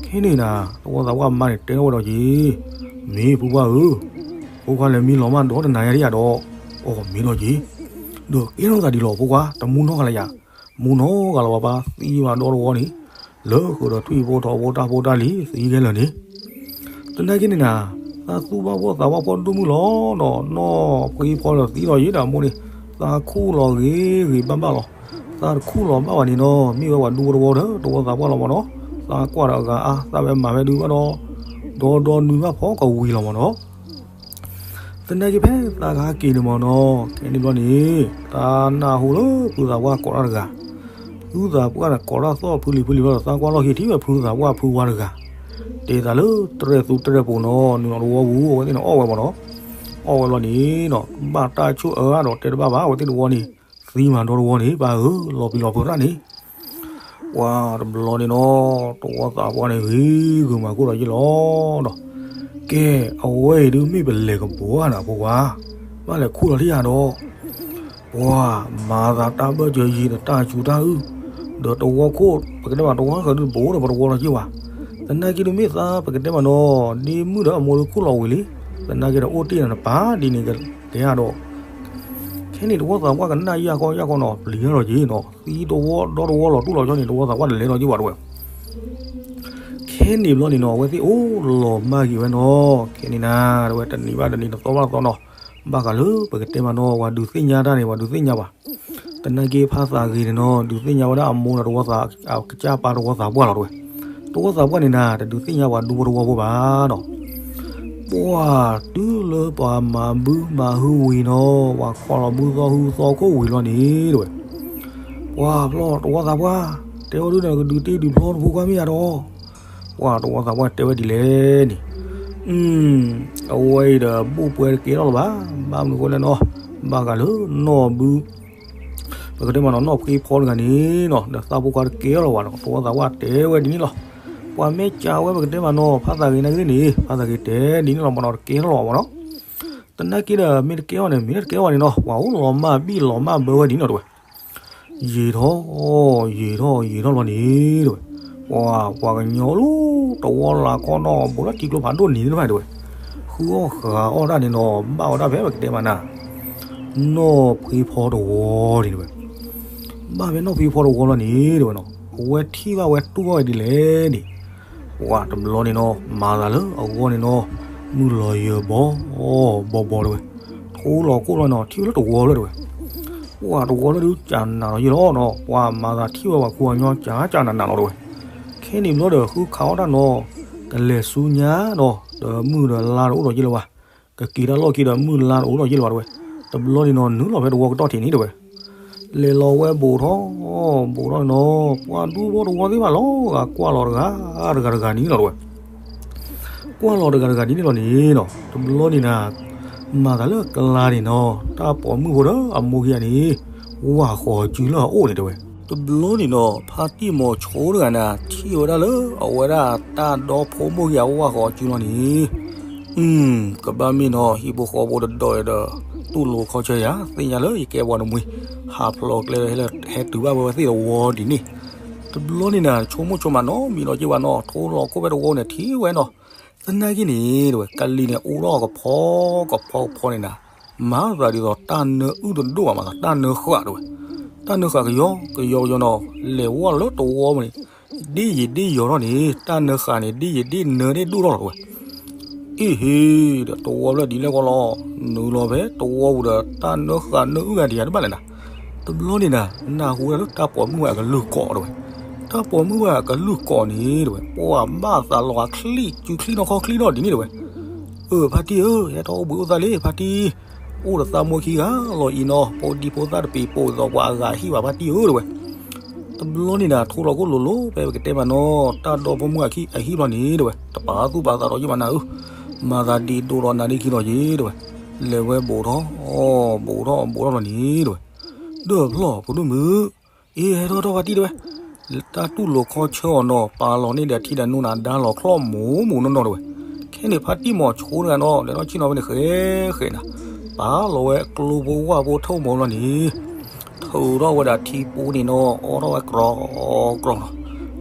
ခဲန့ၣ်နၤ တဝီသးပှၢ်မါန့ၣ် တဲထီၣ်ဝဲဒီးက့ၤ, မ့ၢ်ဖိခွါဧၢ, ဖိခွါလဲၤမံလီၤမးဒီတနၤယါဒ်ယါဒီး, အီၣ်မ့ၤဒီးက့ၤ, ဒီးကဲထီၣ်သးဒ်လီၤဖိခွါ တမူနီၢ်ဂၤလၢယၤ, မူနီၢ်ဂၤလၢပှၤပၢ်သံမးဒီတဝီန့ၣ်, လၢဃုာ်ဒီးထွံၣ်ဖိထိးဖိတၢ်ဖိတၢ်လံၤသံခဲလၢာ်န့ၣ်, တနာ်က့န့ၣ်နၤ သးသူၣ်ဘၣ်ဖှီၣ်သးဘၣ်ဖှီၣ်ဒိၣ်မုၢ်လီၤဒီး နီၢ်ဖှံဖီဒီးသံလီၤယံၤဒီးအမိၢ်န့ၣ်, သးခူၣ်လီၤဂ့ၤဂ့ၤဘၣ်ဘၣ်လီၤ. သးတခူၣ်လီၤဘၣ်ဘၣ်န့ၣ်နီၤ မ့ၢ်ဝဲပှၤဒူဖိတဝီဒီးတဝီသးပှၢ်လီၤမၢ်နီၤ. သးကွၢ်ဒီးအဂၤအါ သးဝဲမၤဝဲဒုးဘၣ်ဒီး ဒီဒီနွံဘၣ်ဖီကဝံၤလီၤမၢ်နီၤ. သနာ်က့ဖဲသးကဟဲက့ၤန့ၣ်မၢ်နီၤ ခဲန့ၣ်ဘျီန့ၣ် သးနၢ်ဟူလၢဖုသးပှၢ်ကိးတၢ်တဂၤ, ဖုသးပှၢ်န့ၣ်ကိးတၢ်သီၣ်ဖုလံၤဖုလံၤဘျီဒီး သးကွၢ်လီၢ်ခံထံၣ်ဝဲဖုသးပှၢ်ဖုဝါတဂၤ, တဲသးလၢတြဲၤသူတြဲၤပူၤနီၤ နုာ်လီၤတဝီပူၤ အဝဲသ့ၣ်န့ၣ်အီၣ်ဝဲမၢ်နီၤ. အီၣ်ဝဲလီၤန့ၣ်နီၤ ဘၣ်တၢ်ဆိၣ်အၢဒီးတဲတဘၣ်ဘၣ် အဝဲသ့ၣ်တဝီန့ၣ် သံမၤဒီတဝီန့ၣ် ပၢ်ဧၢ လီၤပျံၤလီၤဖုးတၢ်န့ၣ် ပှၤတဘျီန့ၣ်နီၤ တဝီသးပှၢ်န့ၣ်ဂ့ၤဂ့ၤမၤခိၣ်ဒီးယ့ၢ်လီၤဒီး, ကဲ အဝဲအံၤဒုးမ့ၢ်ပလဲၤကဘီဧါန့ၣ် အဖိခွါ, ဘၣ်လဲၤခူၣ်လီၤထံၣ်ဧါဒီး, ပှၤမၤသးတၢ်ဘၢၣ်စၢၤယံၤဒီးတၢ်စူၤတၢ်အုၣ်, ဒီးတဝီခိၣ် ပကတဲမးတဝီဃၢၤဒုးတဘိဒီးပတဝီလီၤက့ၤဘၣ်. သနာ်က့ဒုးမ့ၢ်သးပကတဲမးနီၤ ဒ့မုၣ်ဒီးအမိၢ်ဒုးခူၣ်လီၤဝံၤလံ, သနာ်က့ဒီးအိၣ်တ့ၢ်နၤနပာ်ဒ်န့ၣ်ကတဲဧါဒီး ခဲန့ၣ်တဝီသးပှၢ်ကနၣ်ယၢ်ဃီယၢ်ဃီနီၤ ပျံၤထီၣ်လီၤက့ၤနီၤ သံတဝီဒီတဝီလီၤတူၢ်လီၤဆီန့ၣ် တဝီသးပှၢ်တလဲၤလီၤက့ၤဘၣ်တဝဲ. ခဲန့ၣ်ဘျီန့ၣ်နီၤ အဝဲသ့ၣ်အိၣ်လီၤမၢ်က့ၤဝဲနီၤ ခဲန့ၣ်နၤ တဝဲတနံၤဘၣ်တနံၤတသီဘၣ်တသီနီၤ ဘၣ်ဃးလၢပကတဲမးနီၤ ပှၤဒုးသ့ၣ်ညါတၢ်န့ၣ် ပှၤဒုးသ့ၣ်ညါဘၣ်. သနာ်က့ဖါသးဂ့ၤန့ၣ်နီၤ ဒုးသ့ၣ်ညါဝဲဒၣ်အမိၢ်ဒီးတဝီသး ကစၢ်ပၢ်တဝီသးပှၢ်လီၤတဝဲ. တဝီသးပှၢ်န့ၣ်နၤ တဒုးသ့ၣ်ညါပှၤဒူဖိတဝီဖိဘၣ်နီၤ ပှၤတုၤလၢပှၤမၤဘုမၤဟုဝံၤနီၤ ပှၤခီလီၤဘုသီဟုသီခိၣ်ဝံၤလီၤန့ၣ်တဝဲ, ပှၤဖျီၣ်တဝီသးပှၢ် တဲဝဲဒုးဒီးကဒုးတ့ဒုးဖျီတဖိခွါမ့ၢ်ဧါဒီး, ပှၤတဝီသးပှၢ်တဲဝဲဒ်လဲၣ်န့ၣ်, အဝဲအံၤဒီးဘိၣ်ပှဲၤတကဲထီၣ်လၢၤဘၣ်, ဘၣ်မနုၤဃိလဲၣ်နီၤ, ဘၣ်ဃးလၢနီၢ်ဘု ပကတဲမးနီၤ နီၢ်ဖှံဖီတဂၤန့ၣ်နီၤ ဒီးသးဖိခွါတကဲထီၣ်လၢၤဘၣ်နီၤ တဝီသးပှၢ်တဲဝဲဒ်န့ၣ်လီၤ. ပှၤမ့ၢ်ကးဝဲပကတဲမးနီၤ ဖါသးဂ့ၤနာ်က့န့ၣ် ဖါသးဂ့ၤတဲဒ်န့ၣ်လီၤမးနီၤ တကဲထီၣ်လၢၤဘၣ်မးနီၤ. သနာ်က့ဒီး မ့ၢ်တကဲအီၤန့ၣ် မ့ၢ်တကဲအီၤန့ၣ်နီၤ ပှၤအိၣ်လီၤမၢ်ဘံၣ်လီၤမၢ်ဘၢဝဲဒ်န့ၣ်တဝဲ ယံာ်ထီၣ် ယံာ်ထီၣ်ယံာ်ထီၣ်လီၤန့ၣ်တဝဲ, ပှၤ ပှၤကညီလၢတဝီလၢခီနီၢ် ဘူးလၢထံကျိဖးဒိၣ်န့ၣ်တဖၣ်တဝဲ, ဃုအီၣ်ဃုအီၣ်တၢ်န့ၣ်နီၤ ဘၣ်ဝဲဒၣ်ဖဲပကတဲမးနၤ နီၢ်ဖှံဖီတဝီန့ၣ်တဝဲ, ဘၣ်ဖဲနီၢ်ဖှံဖီတဝီလီၤန့ၣ်တဝဲနီၤ အဝဲထံၣ်ဘၣ်ဝဲတူၢ်ဘၣ်ဝဲဒ်လဲၣ်န့ၣ် ပှၤတဘျီန့ၣ်နီၤ မၤသးလၢအဂီၢ်န့ၣ်နီၤ မုၢ်လီၤယၢၤဘီ ဘီဘီတဝဲ, ထူလီၤခိၣ်လီၤနီၤ ထံၣ်ဝဲလၢတဝီလၢတဝဲ, ပှၤတဝီလၢဒုးကၢ်နးလီၤယ့ၢ်လီၤနီၤ ပှၤမၤသးထံၣ်ဝဲပှၤခူအညီကၢ်ကၢ်နးနးလီၤတဝဲ, ခဲန့ၣ်ဘျီဒီးဃုခးအီၣ်တၢ်နီၤ ကလဲၤဆူညါနီၤ ဒီးမုၢ်ဒီးလါတအိၣ်ဒီးယ့ၢ်လၢၤဘၣ်, ကက့ၤတၢ်လီၢ်ခံဒီးမုၢ်လါတအိၣ်ဒီးယ့ၢ်လၢၤဘၣ်တဝဲ, တဘျီန့ၣ်နီၤ နုာ်လီၤဖဲတဝီကတီၢ်ထံးန့ၣ်တဝဲ လဲၤလီၤဝဲဘူးထီၣ် ဘူးထီၣ်န့ၣ်နီၤ ပှၤဒူဖိတဝီသ့ၣ်တဖၣ်လီၤဂာ်ကွၢ်လီၤတဂၤ တဂၤတဂၤန့ၣ်လီၤတဝဲ, ကွၢ်လီၤတဂၤတဂၤဒ်န့ၣ်လီၤန့ၣ်နီၤ တဘျီန့ၣ်နၤ မၤသးလၢအကျါန့ၣ်နီၤ တၢ်ပိာ်မုၣ်ဖိဒီးအမိၢ်ခံဂၤန့ၣ် ဝၢ်ဃီၤစုလၢအအိၣ်န့ၣ်တဝဲ, တဘျီန့ၣ်နီၤ ဖါတံၢ်မီၤဆိတဂၤနၤ ထံၣ်ဝဲဒၣ်လၢအဝဲဒၣ်တၢ်ဒီဖိမိၢ်ခံဂၤဝၢ်ဃီၤစုလီၤန့ၣ် ကဘၣ်မ့ၢ်နီၤ ဟံၣ်ဖိဃီဖိတဒိးဒီး တူၢ်လိာ်ခီဆၢယၤ သ့ၣ်ညါလၢယကဲပှၤတမှံၤ ဟးဖျိးကျဲလၢဟဲတုၤဘၣ်ဝဲသ့ၣ်တဝီဒ်န့ၣ်, တဘျီန့ၣ်နၤ ဆိကမိၣ်ဆိကမးနီတမံၤလီၤက့ၤဘၣ်နီၤ ထူလီၤခိၣ်ဖဲတဝီန့ၣ် ထံၣ်ဝဲနီၤ, သနာ်က့န့ၣ်တဝဲ ကလံၤန့ၣ် အိၣ်ထီၣ်ကဖီကဖီကဖီန့ၣ်နၤ, မၤသးဒ်သိးတၢ်နၢအုၣ်တဒိၣ်ဘၣ်မး တၢ်နၢဃာ်တဝဲ, တၢ်နၢဃာ်ကယီကယီကယီနီၤ လဲၤဝဲလၢတဝီမးန့ၣ် ဒ့ၣ်ယံာ်ဒ့ၣ်ယီၤထီၣ်န့ၣ် တၢ်နၢဃာ်န့ၣ် ဒ့ၣ်ယံာ်ဒ့ၣ်နၢဒ့ၣ်ဒိၣ်ထီၣ်လီၤတဝဲ, အ့ၣ်ဟ့ၣ် ဒီးတဝီဖျၢၣ်ဒ်လဲၣ်ကီလီၤ, နုာ်လီၤဖဲတဝီပူၤဒီး တၢ်နၢဃာ်နၢအုၣ်ဂၤဒံးယၤတဘၣ်လဲၣ်နၤ, တဘျီန့ၣ်နၤ နၢ်ဟူဝဲဒၣ်လၢတၢ်ပိာ်မုၣ်ဝဲအကလုၢ်ကိးတဝဲ, တၢ်ပိာ်မုၣ်ဝဲအကလုၢ်ကိးန့ၣ်တဝဲ ပှၤဘၣ်သးလီၤအချံၣ်စုချံၣ်နီၢ်ခီချံၣ်ဒီးဒ်န့ၣ်တဝဲ, အၢ ဖါတံၢ်ဧၢ ဟဲထီၣ်အိၣ်ဘှံးအိၣ်သါလံ ဖါတံၢ်, အိၣ်ဒီးသးမိၢ်ခံဂၤလီၤအံၤနီၤ ဖိဒံဖိသၣ်တပံၤပိာ်ဒ်သိးပှၤအဂၤဟံၣ်ဘၣ်ဖါတံၢ်ဧၢတဝဲ, တဘျီန့ၣ်နၤ ထူလီၤခိၣ်လိၤလိၤဖဲပကတဲမးနီၤ တၢ်ဒီဖိမိၢ်အခံအဟံၣ်ဘျီန့ၣ်တဝဲ တပာ်သူၣ်ပာ်သးဒီးယုၢ်မးနၤဧၢ, မၤသးဒ်ဒိၣ်ထီၣ်နၤဒ်ခံလီၤက့ၤတဝဲ, လဲၤဝဲဘူးထီၣ် ဘူးထီၣ်ဘူးထီၣ်လီၤန့ၣ်တဝဲ, ဒီးဖျီၣ်ဖိဒိၣ်မုၣ် အ့ ဟဲထီၣ်ထီၣ်ဖါတံၢ်တဝဲ, တၢ်တူၢ်လိာ်ခီဆၢအီၤနီၤ ပာ်လီၤန့ၢ်ဒီးထံဒီးနိနၤဒါလီၤချီၣ်မူးမူးနီၢ်နီၢ်တဝဲ, ခဲန့ၣ်ဖါတံၢ်မီၤဆိတဂၤနီၤ လဲၤထီၣ်ဆ့ၣ်နီၤဝဲန့ၣ်ဃဲဃဲနၤ, ပာ်လီၤဝဲကျိဖိဝၣ်ဖိထိၣ်မူးလီၤန့ၣ် ထုးထီၣ်ဝဲဒၣ်ထံပူၤန့ၣ်နီၤ အီထီၣ်ဝဲကြီကြီနီၤ,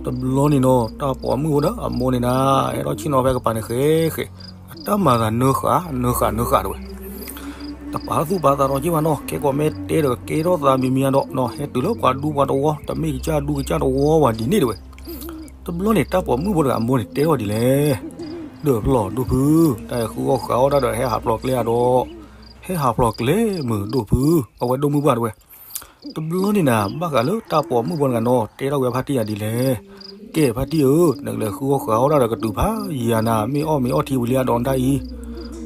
တဘျီန့ၣ်နီၤ တၢ်ပိာ်မုၣ်ဖိဒီးအမိၢ်န့ၣ်နၤ ဟဲထီၣ်ဆ့ၣ်နီၤဖဲကပၤန့ၣ်ဃဲဃဲ, အတၢ်မၤသးနၢဃာ် နၢဃာ် နၢဃာ်တဝဲ တပာ်သူၣ်ပာ်သးဒီးက့ၤဘၣ်နီၤ ခဲကိးမ့ၢ်တဲဒီးကဲထီၣ်သးမံၤမံၤဒီးနီၤ ဟဲတုၤလၢပှၤဒူပှၤတဝီ တမ့ၢ်ကစၢ်ဒူကစၢ်တဝီဝဲဒ်န့ၣ်တဝဲ, တဘျီန့ၣ် တၢ်ပိာ်မုၣ်ဖိတဂၤအမိၢ်န့ၣ်တဲထီၣ်ဒ်လဲၣ်, ဒီးပျီၢ်ဒိၣ်ဖု, တၢ်ဃုအီၣ်ဃုအီၣ်တၢ်ဒီးဟဲဟးဖျိးကျဲဧါဒီး, ဟဲဟးဖျိးကျဲမုၢ်ဒိၣ်ဖု, အဝဲဒိၣ်မုၢ်ပှၢ်တဝဲ, တဘျီန့ၣ်နၤ ဘၣ်ဃးလၢတၢ်ပိာ်မုၣ်ဘီတဂၤနီၤ တဲထီၣ်ဝဲဖါတံၢ်ယၤဒ်လဲၣ်. ကဲဖါတံၢ်ဧၢ, နကလဲၤဃုအီၣ်ဃုအီၣ်တၢ်ဒီးကတုၤဖးယံၤနၤ မ့ၢ်အီၣ်မ့ၤအီထံဝံၤလံအဒီးဒၣ်အံၤ,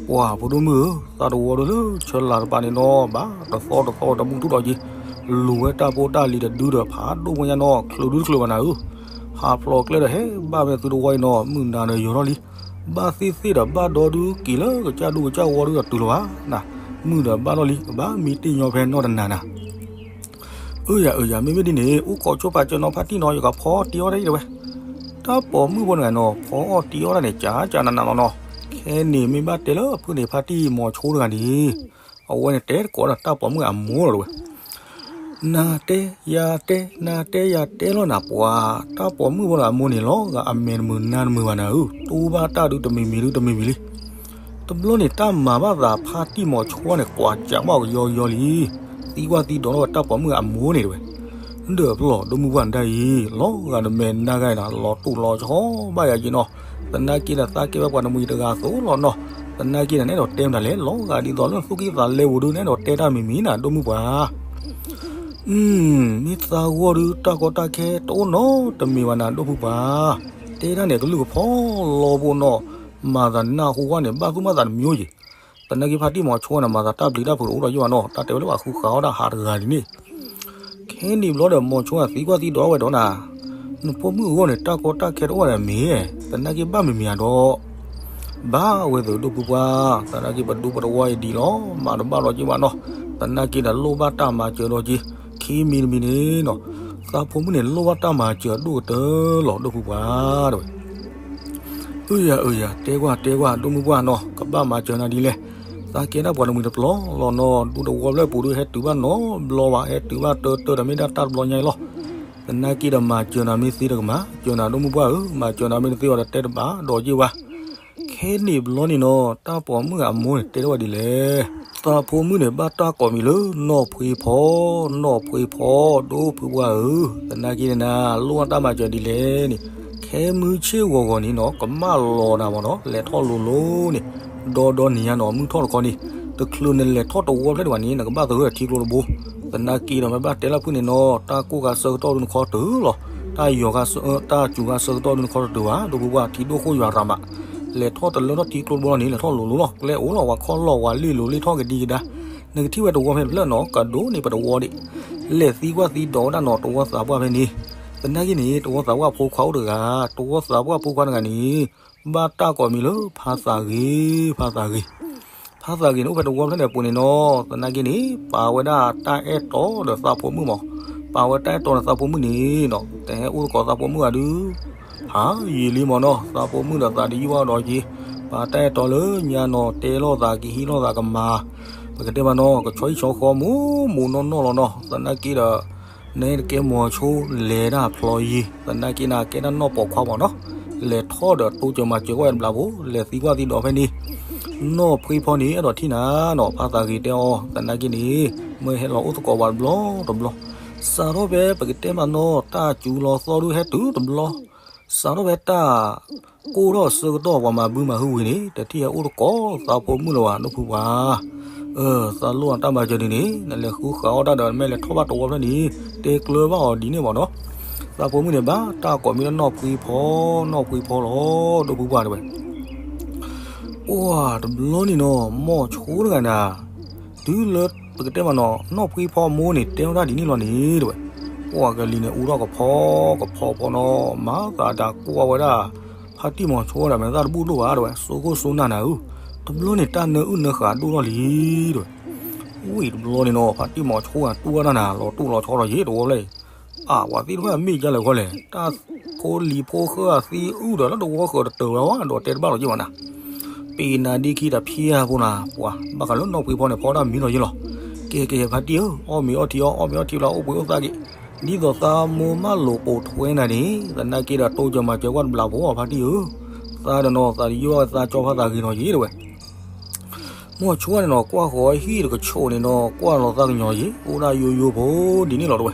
ပှၤဖိဒိၣ်မုၣ်ဧၢ, သးတဝီဒၣ်လၢဆၢလၤတပၤန့ၣ်နီၤ ဘၣ်တသီတသီတမူထူၣ်ဒီးက့ၤ, လူၤဝဲတၢ်ဖိတၢ်လံၤတဒုဒီးဖးဒိၣ်မညါနီၤ ချုးဒုတချုးဘၣ်နၤဧၢ, ဟးဖျိးကျဲဒီးဟဲဘၣ်ဝဲသုတဝီအံၤနီၤ မုၢ်နၤဒီးယိၤထီၣ်လံ, ဘၣ်သ့ၣ်သ့ၣ်ဒီးဘၣ်ဒီဒုက့ၤလၢကစၢ်ဒူကစၢ်ဝီဒုဒီးတုၤလီၤဘၣ်နၤ, မုၢ်ဒီးဘၣ်လီၢ်လံ ကဘၣ်မံတ့ၢ်ညီဖဲနီၢ်တနၤနၤ အၢယၤအၢယၤ မ့မ့ၢ်ဒ်န့ၣ် အိၣ်ခိးဆိဖးစၢၤနီၤဖါတံၢ်နီၤ ယကဖီအီၣ်တံၢ်အီၣ်တၢ်အံၤတဝဲ, တၢ်ပိာ်မုၣ်ဖိတဂၤနီၤ ဖီအီၣ်တံၢ်အီၣ်တၢ်န့ၣ် ကၢကၢနးနးလီၤနီၤ, ခဲန့ၣ်မ့ၢ်ဘၣ်တဲလၢဖုန့ၣ်ဖါတံၢ်မီၤဆိတဂၤန့ၣ်, အဝဲန့ၣ်တဲတကိးဒီးတၢ်ပိာ်မုၣ်အမိၢ်လီၤတဝဲ နၤတဲယၤတဲ နၤတဲယၤတဲလီၤနၤပှၤ, တၢ်ပိာ်မုၣ်ဖိတဂၤအမိၢ်န့ၣ် လီၤဂာ်အမဲာ်တမုာ်နါတမုာ်ဘၣ်နၤဧၢ, တူၢ်ဘၣ်တၢ်ဒုတမံၤမံၤဒုတမံၤမံၤလံ. တဘျီန့ၣ်တၢ်မၤဘၣ်သးဖါတံၢ်မီၤဆိန့ၣ် ကွၢ်ကးဘၣ်ကယီကယီလံ, သံကွၢ်သံဒိးထီၣ်ဝဲတၢ်ပိာ်မုၣ်အမိၢ်န့ၣ်တဝဲ, ဒီးပျီၢ်ဒိၣ်မုၢ်ပှၢ်နတၢ်အံၤ လီၤဂာ်နမဲာ်နါဂၤနၤ လီၤတူၢ်လီၤဆီဘၣ်ယၤက့ၤနီၤ, သနာ်က့ဒီးသးကဲဝဲပှၤတမှံၤတဂၤအသိးလီၤနီၤ, သနာ်က့ဒီးနဲဒိးတဲမတၤလဲၣ် လီၤဂာ်ဒ်သိးလၢသူၣ်ကံၢ်သးလဲပူၤဒုနဲဒိးတဲတၢ်မံၤမံၤနၤ ဒိၣ်မုၢ်ပှၢ် မ့ၢ်သးဂီၢ်ဒု တၢ်ကီတၢ်ခဲတအိၣ်နီတမံၤဘၣ်နၤ ဒိၣ်မုၢ်ပှၢ်, တဲတၢ်န့ၣ်ကလုၢ်ကဖီလီၤပူၤနီၤ, မၤသးနၢ်ဟူဝဲန့ၣ် ဘၣ်သူၣ်ဘၣ်သးတမံၤယံၤ, သနာ်က့ဖါတံၢ်မီၤဆိန့ၣ် မၤသးတၢ်ပျံၤတၢ်ဖုးတအိၣ်ဒီးယံၤဘၣ်နီၤ, တၢ်တဲဝဲလၢပှၤဃုဃာ်အီၣ်တၢ်ဟးတဂၤဒ်န့ၣ် ခဲန့ၣ်ဘျီဒီးမီၤဆိသံကွၢ်သံဒိးဝဲဒီးနၤ, နဖိမုၣ်အဂီၢ်န့ၣ် တၢ်ကီတၢ်ခဲတအိၣ်ဒီးမ့ၢ်, သနာ်က့ဘၣ်မံၤမံၤဧါဒီး ဘၣ်ဝဲသုးဒိၣ်ပူၤပှၢ်, သနာ်က့ပဒူပတဝီအံၤဒ်လီၤ, မၤတဘၣ်လီၤက့ၤဘၣ်နီၤ, သနာ်က့ဒီးလိၣ်ဘၣ်တၢ်မၤစၢၤဒီးက့ၤ, ခံမံၤတမံၤန့ၣ်နီၤ, သးဖိမုၣ်န့ၣ်လိၣ်ဘၣ်တၢ်မၤစၢၤဒိၣ်ကတၢၢ်လီၤ ဒိၣ်ပူၤပှၢ်တဝဲ အၢယၤအၢယၤ တဲကွၢ်တဲကွၢ် ဒိၣ်မုၢ်ပှၢ်နီၤ ကဘၣ်မၤစၢၤနၤဒ်လဲၣ်, သးကဲဒၣ်ပှၤတမှံၤတပျီလီၤနီၤ, ဒူတဝီဖျၢၣ်ပူၤဒုးဟဲတုၤဘၣ်နီတဘျီဘၣ်, ဟဲတုၤဘၣ်တၢတၢဒီးမ့ၢ်ဒၣ်တၢ်တဘျီညါအံၤလီၤ, သနာ်က့ဒီးမၤစၢၤနၤမ့ၢ်သ့ဒီးကမၤစၢၤနၤ ဒိၣ်မုၢ်ပှၢ်ဧၢ, မၤစၢၤနၤမ့ၢ်တသ့ဘၣ်ဒီးတဲတဘၣ်ဒီးက့ၤဘၣ် ခဲန့ၣ်ဘျီန့ၣ်နီၤ တၢ်ပိာ်မုၣ်အမိၢ်န့ၣ်တဲထီၣ်ဝဲဒ်လဲၣ်, သးဖိမုၣ်န့ၣ် ဘၣ်တၢ်ကိးမံၤလၢနီၢ်ဖှံဖီ, နီၢ်ဖှံဖီ, ဒိၣ်ဖုပှၢ်ဧၢ, သနာ်က့န့ၣ်နၤ လိၣ်ဘၣ်တၢ်မၤစၢၤဒ်လဲၣ်န့ၣ်, ခဲမုၢ်ဆ့ၣ်ဂီၤဂီၤန့ၣ်နီၤ ကမၣ်လီၤနၤမ့ၢ်နီၤ လဲၤထီၣ်လိၤလိၤန့ၣ်, ဒီဒီနံၤညါနီၤ မုၢ်ထီၣ်တခီန့ၣ်, တချုးနလဲၤထီၣ်တဝီဖျၢၣ်ဒံးဘၣ်န့ၣ် နကဘၣ်သဂၢၢ်ထံကျိတဘိ, သနာ်က့ဒီးမ့ၢ်ဘၣ်တဲလၢဖုန့ၣ်နီၤ တၢ်ကိၢ်ဂၤဆၢကတီၢ်ဒုနခီတတုၤလီၤ, တၢ်ယီၤဂၤ, တၢ်စူၤဂၤဆၢကတီၢ်ဒုနခီတတုၤဘၣ်, ဒိၣ်ပူၤပှၢ် ထံဒိၣ်ဃိၣ်ယွၤရၤမး, လဲၤထီၣ်တလၢထီၣ်ထံကျိတဘိလီၤန့ၣ် လဲၤထီၣ်လိၤလိၤလီၤ, ကျဲအိၣ်လီၤ ပှၤခီၣ်လီၢ် ပှၤလ့ၣ်လိၤလ့ၣ်ထီၣ်ကဒံကဒါ, နကထံၣ်ဝဲတဝီဖဲတဖျၢၣ်နီၤ ကဒိးန့ၢ်ပတဝီဒံး, လဲၤသံကွၢ်သံဒိးဝဲဒၣ်နီၤ တဝီသးပှၢ်ဖဲန့ၣ်, သနာ်က့န့ၣ် တဝီသးပှၢ်ဖိခွါအိၣ်တဂၤ, တဝီသးပှၢ်ဖိခွါတဂၤန့ၣ် ဘၣ်တၢ်ကိးမံၤလၢဖါသးဂ့ၤ, ဖါသးဂ့ၤ ဖါသးဂ့ၤန့ၣ် အိၣ်ဖဲတဝီဖျၢၣ်န့ၣ်အပူၤန့ၣ်နီၤ, သနာ်က့န့ၣ် ပာ်ဝဲဒၣ်တၢ်အဲၣ်တီဒီးသးဖိမုၣ်မး, ပာ်ဝဲတၢ်အဲၣ်တီဒီးသးဖိမုၣ်န့ၣ်နီၤ တဟဲအိၣ်သကိးသးဖိမုၣ်ဂၤဒုး, ဖးယံာ်လံမ့ၢ်နီၤ သးဖိမုၣ်ဒီးသးတယုၢ်ဘၣ်ဒီးက့ၤ, ပာ်တၢ်အဲၣ်တီလၢညါနီၤ တဲလိာ်သးကဟံးလိာ်သးကမၤ, ပကတဲမ့ၢ်နီၤ ကဆီဟံၣ်ဆီဃီမူမူနီၢ်နီၢ်လီၤနီၤ, သနာ်က့ဒီး နတကဲမီၤဆိလဲၤဒၣ်ဖျိယံၤ, သနာ်က့နၤကဲဒၣ်နီၢ်ပိာ်ခွါမ့ၢ်နီၤ, လဲၤထီၣ်ဒီးတိစၢၤမၤစၢၤကွၢ်ဝဲတဘျီဖိ, လဲၤသံကွၢ်သံဒိးဖဲန့ၣ်, နီၢ်ဖှံဖီန့ၣ် အဲၣ်ဒိးထံၣ်နၤနီၤ ဖါသးဂ့ၤတဲအီၤ, သနာ်က့န့ၣ် မ့ၢ်ဟဲလီၤအိၣ်သကိးပှၤတဘျီတဘျီ, စးထီၣ်ဖဲပကတဲမ့ၢ်နီၤ တၢ်စူၤလီၤသီဒုးဟဲတုၤတဘျီ, စးထီၣ်ဖဲတၢ် ကိၢ်ထီၣ်ဆၢကတီၢ်ပှၤမၤဘုမၤဟုဝံၤန့ၣ် တထံၣ်ဟဲအိၣ်သကိးသးဖိမုၣ်လၢၤဘၣ် ဒိၣ်ဖုပှၢ်, အၢ သးလိၣ်အတၢ်မၤစၢၤဒ်န့ၣ် နလဲၤဃုဃာ်အီၣ်တၢ်ဒီး နမ့ၢ်လဲၤထီၣ်ဘၣ်တဝီဖျၢၣ်န့ၣ် တဲကျၢၤဘၣ်အီၤဒ်န့ၣ်မ့ၢ်နီၤ, သးဖိမုၣ်န့ၣ် ဘၣ်တၢ်ကိးမံၤလၢနီၢ်ဖှံဖီ, နီၢ်ဖှံဖီလီၤ ဒိၣ်ဖုပှၢ်တဲဝဲ ပှၢ်တဘျီန့ၣ်နီၤ မီၢ်ဆိတဂၤန့ၣ်, တုၤလၢပကတဲမ့ၢ်နီၤ နီၢ်ဖှံဖီမိၢ်န့ၣ် တဲဝဲဒၣ်ဒ်န့ၣ်လီၤန့ၣ် တဲဝဲ, ပှၢ်ကလံၤန့ၣ်အူထီၣ်ကဖီကဖီဖီနီၤ မၤသးဒၣ်ကွၢ်ဝဲဒၣ် ဖါတံၢ်မီၤဆိဒီး မဲာ်သၣ်တဘူၣ်ဒိၣ်ဘၣ်တဲဝဲ စိခိၣ်စိနၢ်နၤဧၢ, တဘျီန့ၣ် တၢ်နၢအုၣ်နၢဃာ်ဒိၣ်ထီၣ်လံ တဲဝဲ, ဝံၤတဘျီန့ၣ်နီၤ ဖါတံၢ်မီၤဆိဂၤတူၢ်ဝဲဒၣ်နၤ လီၤတူၢ်လီၤဆီဒီးယ့ၣ်တဝီဖျၢၣ်အံၤ, အၢ ပှၤသ့ၣ်တဖၣ်မ့ၢ်ကလဲၣ်ဃီလဲၣ် တၢ်ဖိလံၤဖိဃၢအသံအုၣ်ဒီးလၢတဝီဃၢၤတတၢၢ်ဝဲဝဲ ဒီးတဲတဘၣ်လီၤက့ၤဘၣ်နၤ ပ့ၤနၤဒ်ခံတဖၠၣ်ဖိနၤ ပှၤဘၣ်ဃးလၢနီၢ်ဖှံဖီန့ၣ် ဖီဒၣ်မံနီၤယ့ၣ်လီၤ, ကဲကဲ ဖါတံၢ်ဧၢ အီၣ်မ့ၤအီထံအီ အီၣ်မ့ၤအီထံဘျီ အိၣ်ဘှံးအိၣ်သါက့ၤ, ဒ်သိးသးမိၢ်မၢလိာ်ပိာ်ထွဲနၤန့ၣ် သနာ်က့ဒီးတိစၢၤမၤစၢၤကွၢ်တဘျီဖိ ဖါတံၢ်ဧၢ, သးဒီးနီၤ သးတယီၢ်သးကၠီဖါသးဂ့ၤနီၤယ့ၣ်တဲဝဲ မီၢ်ဆိန့ၣ်နီၤ ကွၢ်ဃီၤဟံၣ်တကဆိးန့ၣ်နီၤ ကွၢ်လီၤသးကညီၤယ့ၣ် အိၣ်ဒၣ်ယိယိဖိဒ်န့ၣ်လီၤတဲဝဲ,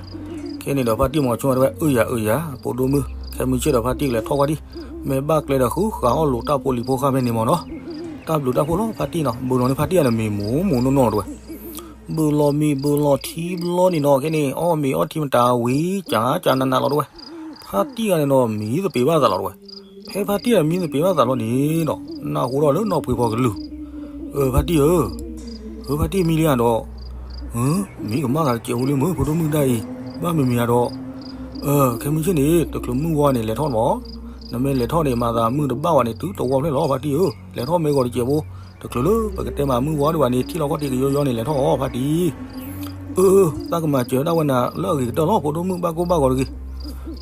ခဲန့ၣ်ဒီးဖါတံၢ်မီၤဆိတဲဝဲ အၢယၤအၢယၤ ဖိဒိၣ်မုၣ် ခဲမုၢ်ဆ့ၣ်ဒီးဖါတံၢ်ကလဲၤထီၣ်ကွၢ်ဒံး, မ့ၢ်ဘၣ်ကျဲဒီးဃုဃာ်အီၣ်လိာ်တၢ်ဖိလံၤဖိဃၢ်ဖဲန့ၣ်မ့ၢ်နီၤ, တၢ်ဘျုးတၢ်ဖှိၣ်လီၤဖါတံၢ်နီၤ, ဘူးလီၤန့ၢ်ဖါတံၢ်အန့ၣ်မ့ၢ်မူးမူးနီၢ်နီၢ်တဝဲ, ဘူးလီၤမ့ၤဘူးလီၤထံဘျီန့ၣ်နီၤ, ခဲန့ၣ် အီၣ်မ့ၤအီၣ်ထံမတၤဝံၤ ကၠးကၠးနးနးလီၤတဝဲ, ဖါတံၢ်ဂၤန့ၣ်နီၤ မံသပ့ၤဘၣ်သးလီၤတဝဲ, ဖဲဖါတံၢ်ဂၤမံသပ့ၤဘၣ်သးလီၤန့ၣ်နီၤ, နၢ်ဟူထီၣ်လၢနီၢ်ဖှံဖီကလုၢ်, အၢ ဖါတံၢ်ဧၢ, အၢ ဖါတံၢ်မံလံဧါဒီး, မံကမၣ်သးတစဲးဖိလံမုၢ် ဖိဒိၣ်မုၣ်ဒၣ်အံၤ, ဘၣ်မံၤမံၤဧါဒီး, အၢ ခဲမုၢ်ဆ့ၣ်န့ၣ် တချုးမုၢ်ဝါန့ၣ် လဲၤထီၣ်မး, နမ့ၢ်လဲၤထီၣ်န့ၣ် မၤသးမုၢ်တဘၣ်ဝဲန့ၣ် တုၤတဝီဖျၢၣ်လီၤ ဖါတံၢ်ဧၢ, လဲၤထီၣ်မ့ၢ်ဂီၤတစဲးဖိ, တချုးလၢပကတဲမးမုၢ်ဝါဒံးဘၣ်န့ၣ် ထံၣ်လီၤခီၣ်ထံးကယီယီန့ၣ် လဲၤထီၣ်အီၤ ဖါတံၢ်, အၢ အၢ သးကမၤစၢၤဒၣ်ဝဲနၤလၢအဂ့ၤကတၢၢ်လီၤ ဖိဒိၣ်မုၣ် ဘၣ်ကိၢ်ဘၣ်ဂီၤတဂ့ၤ,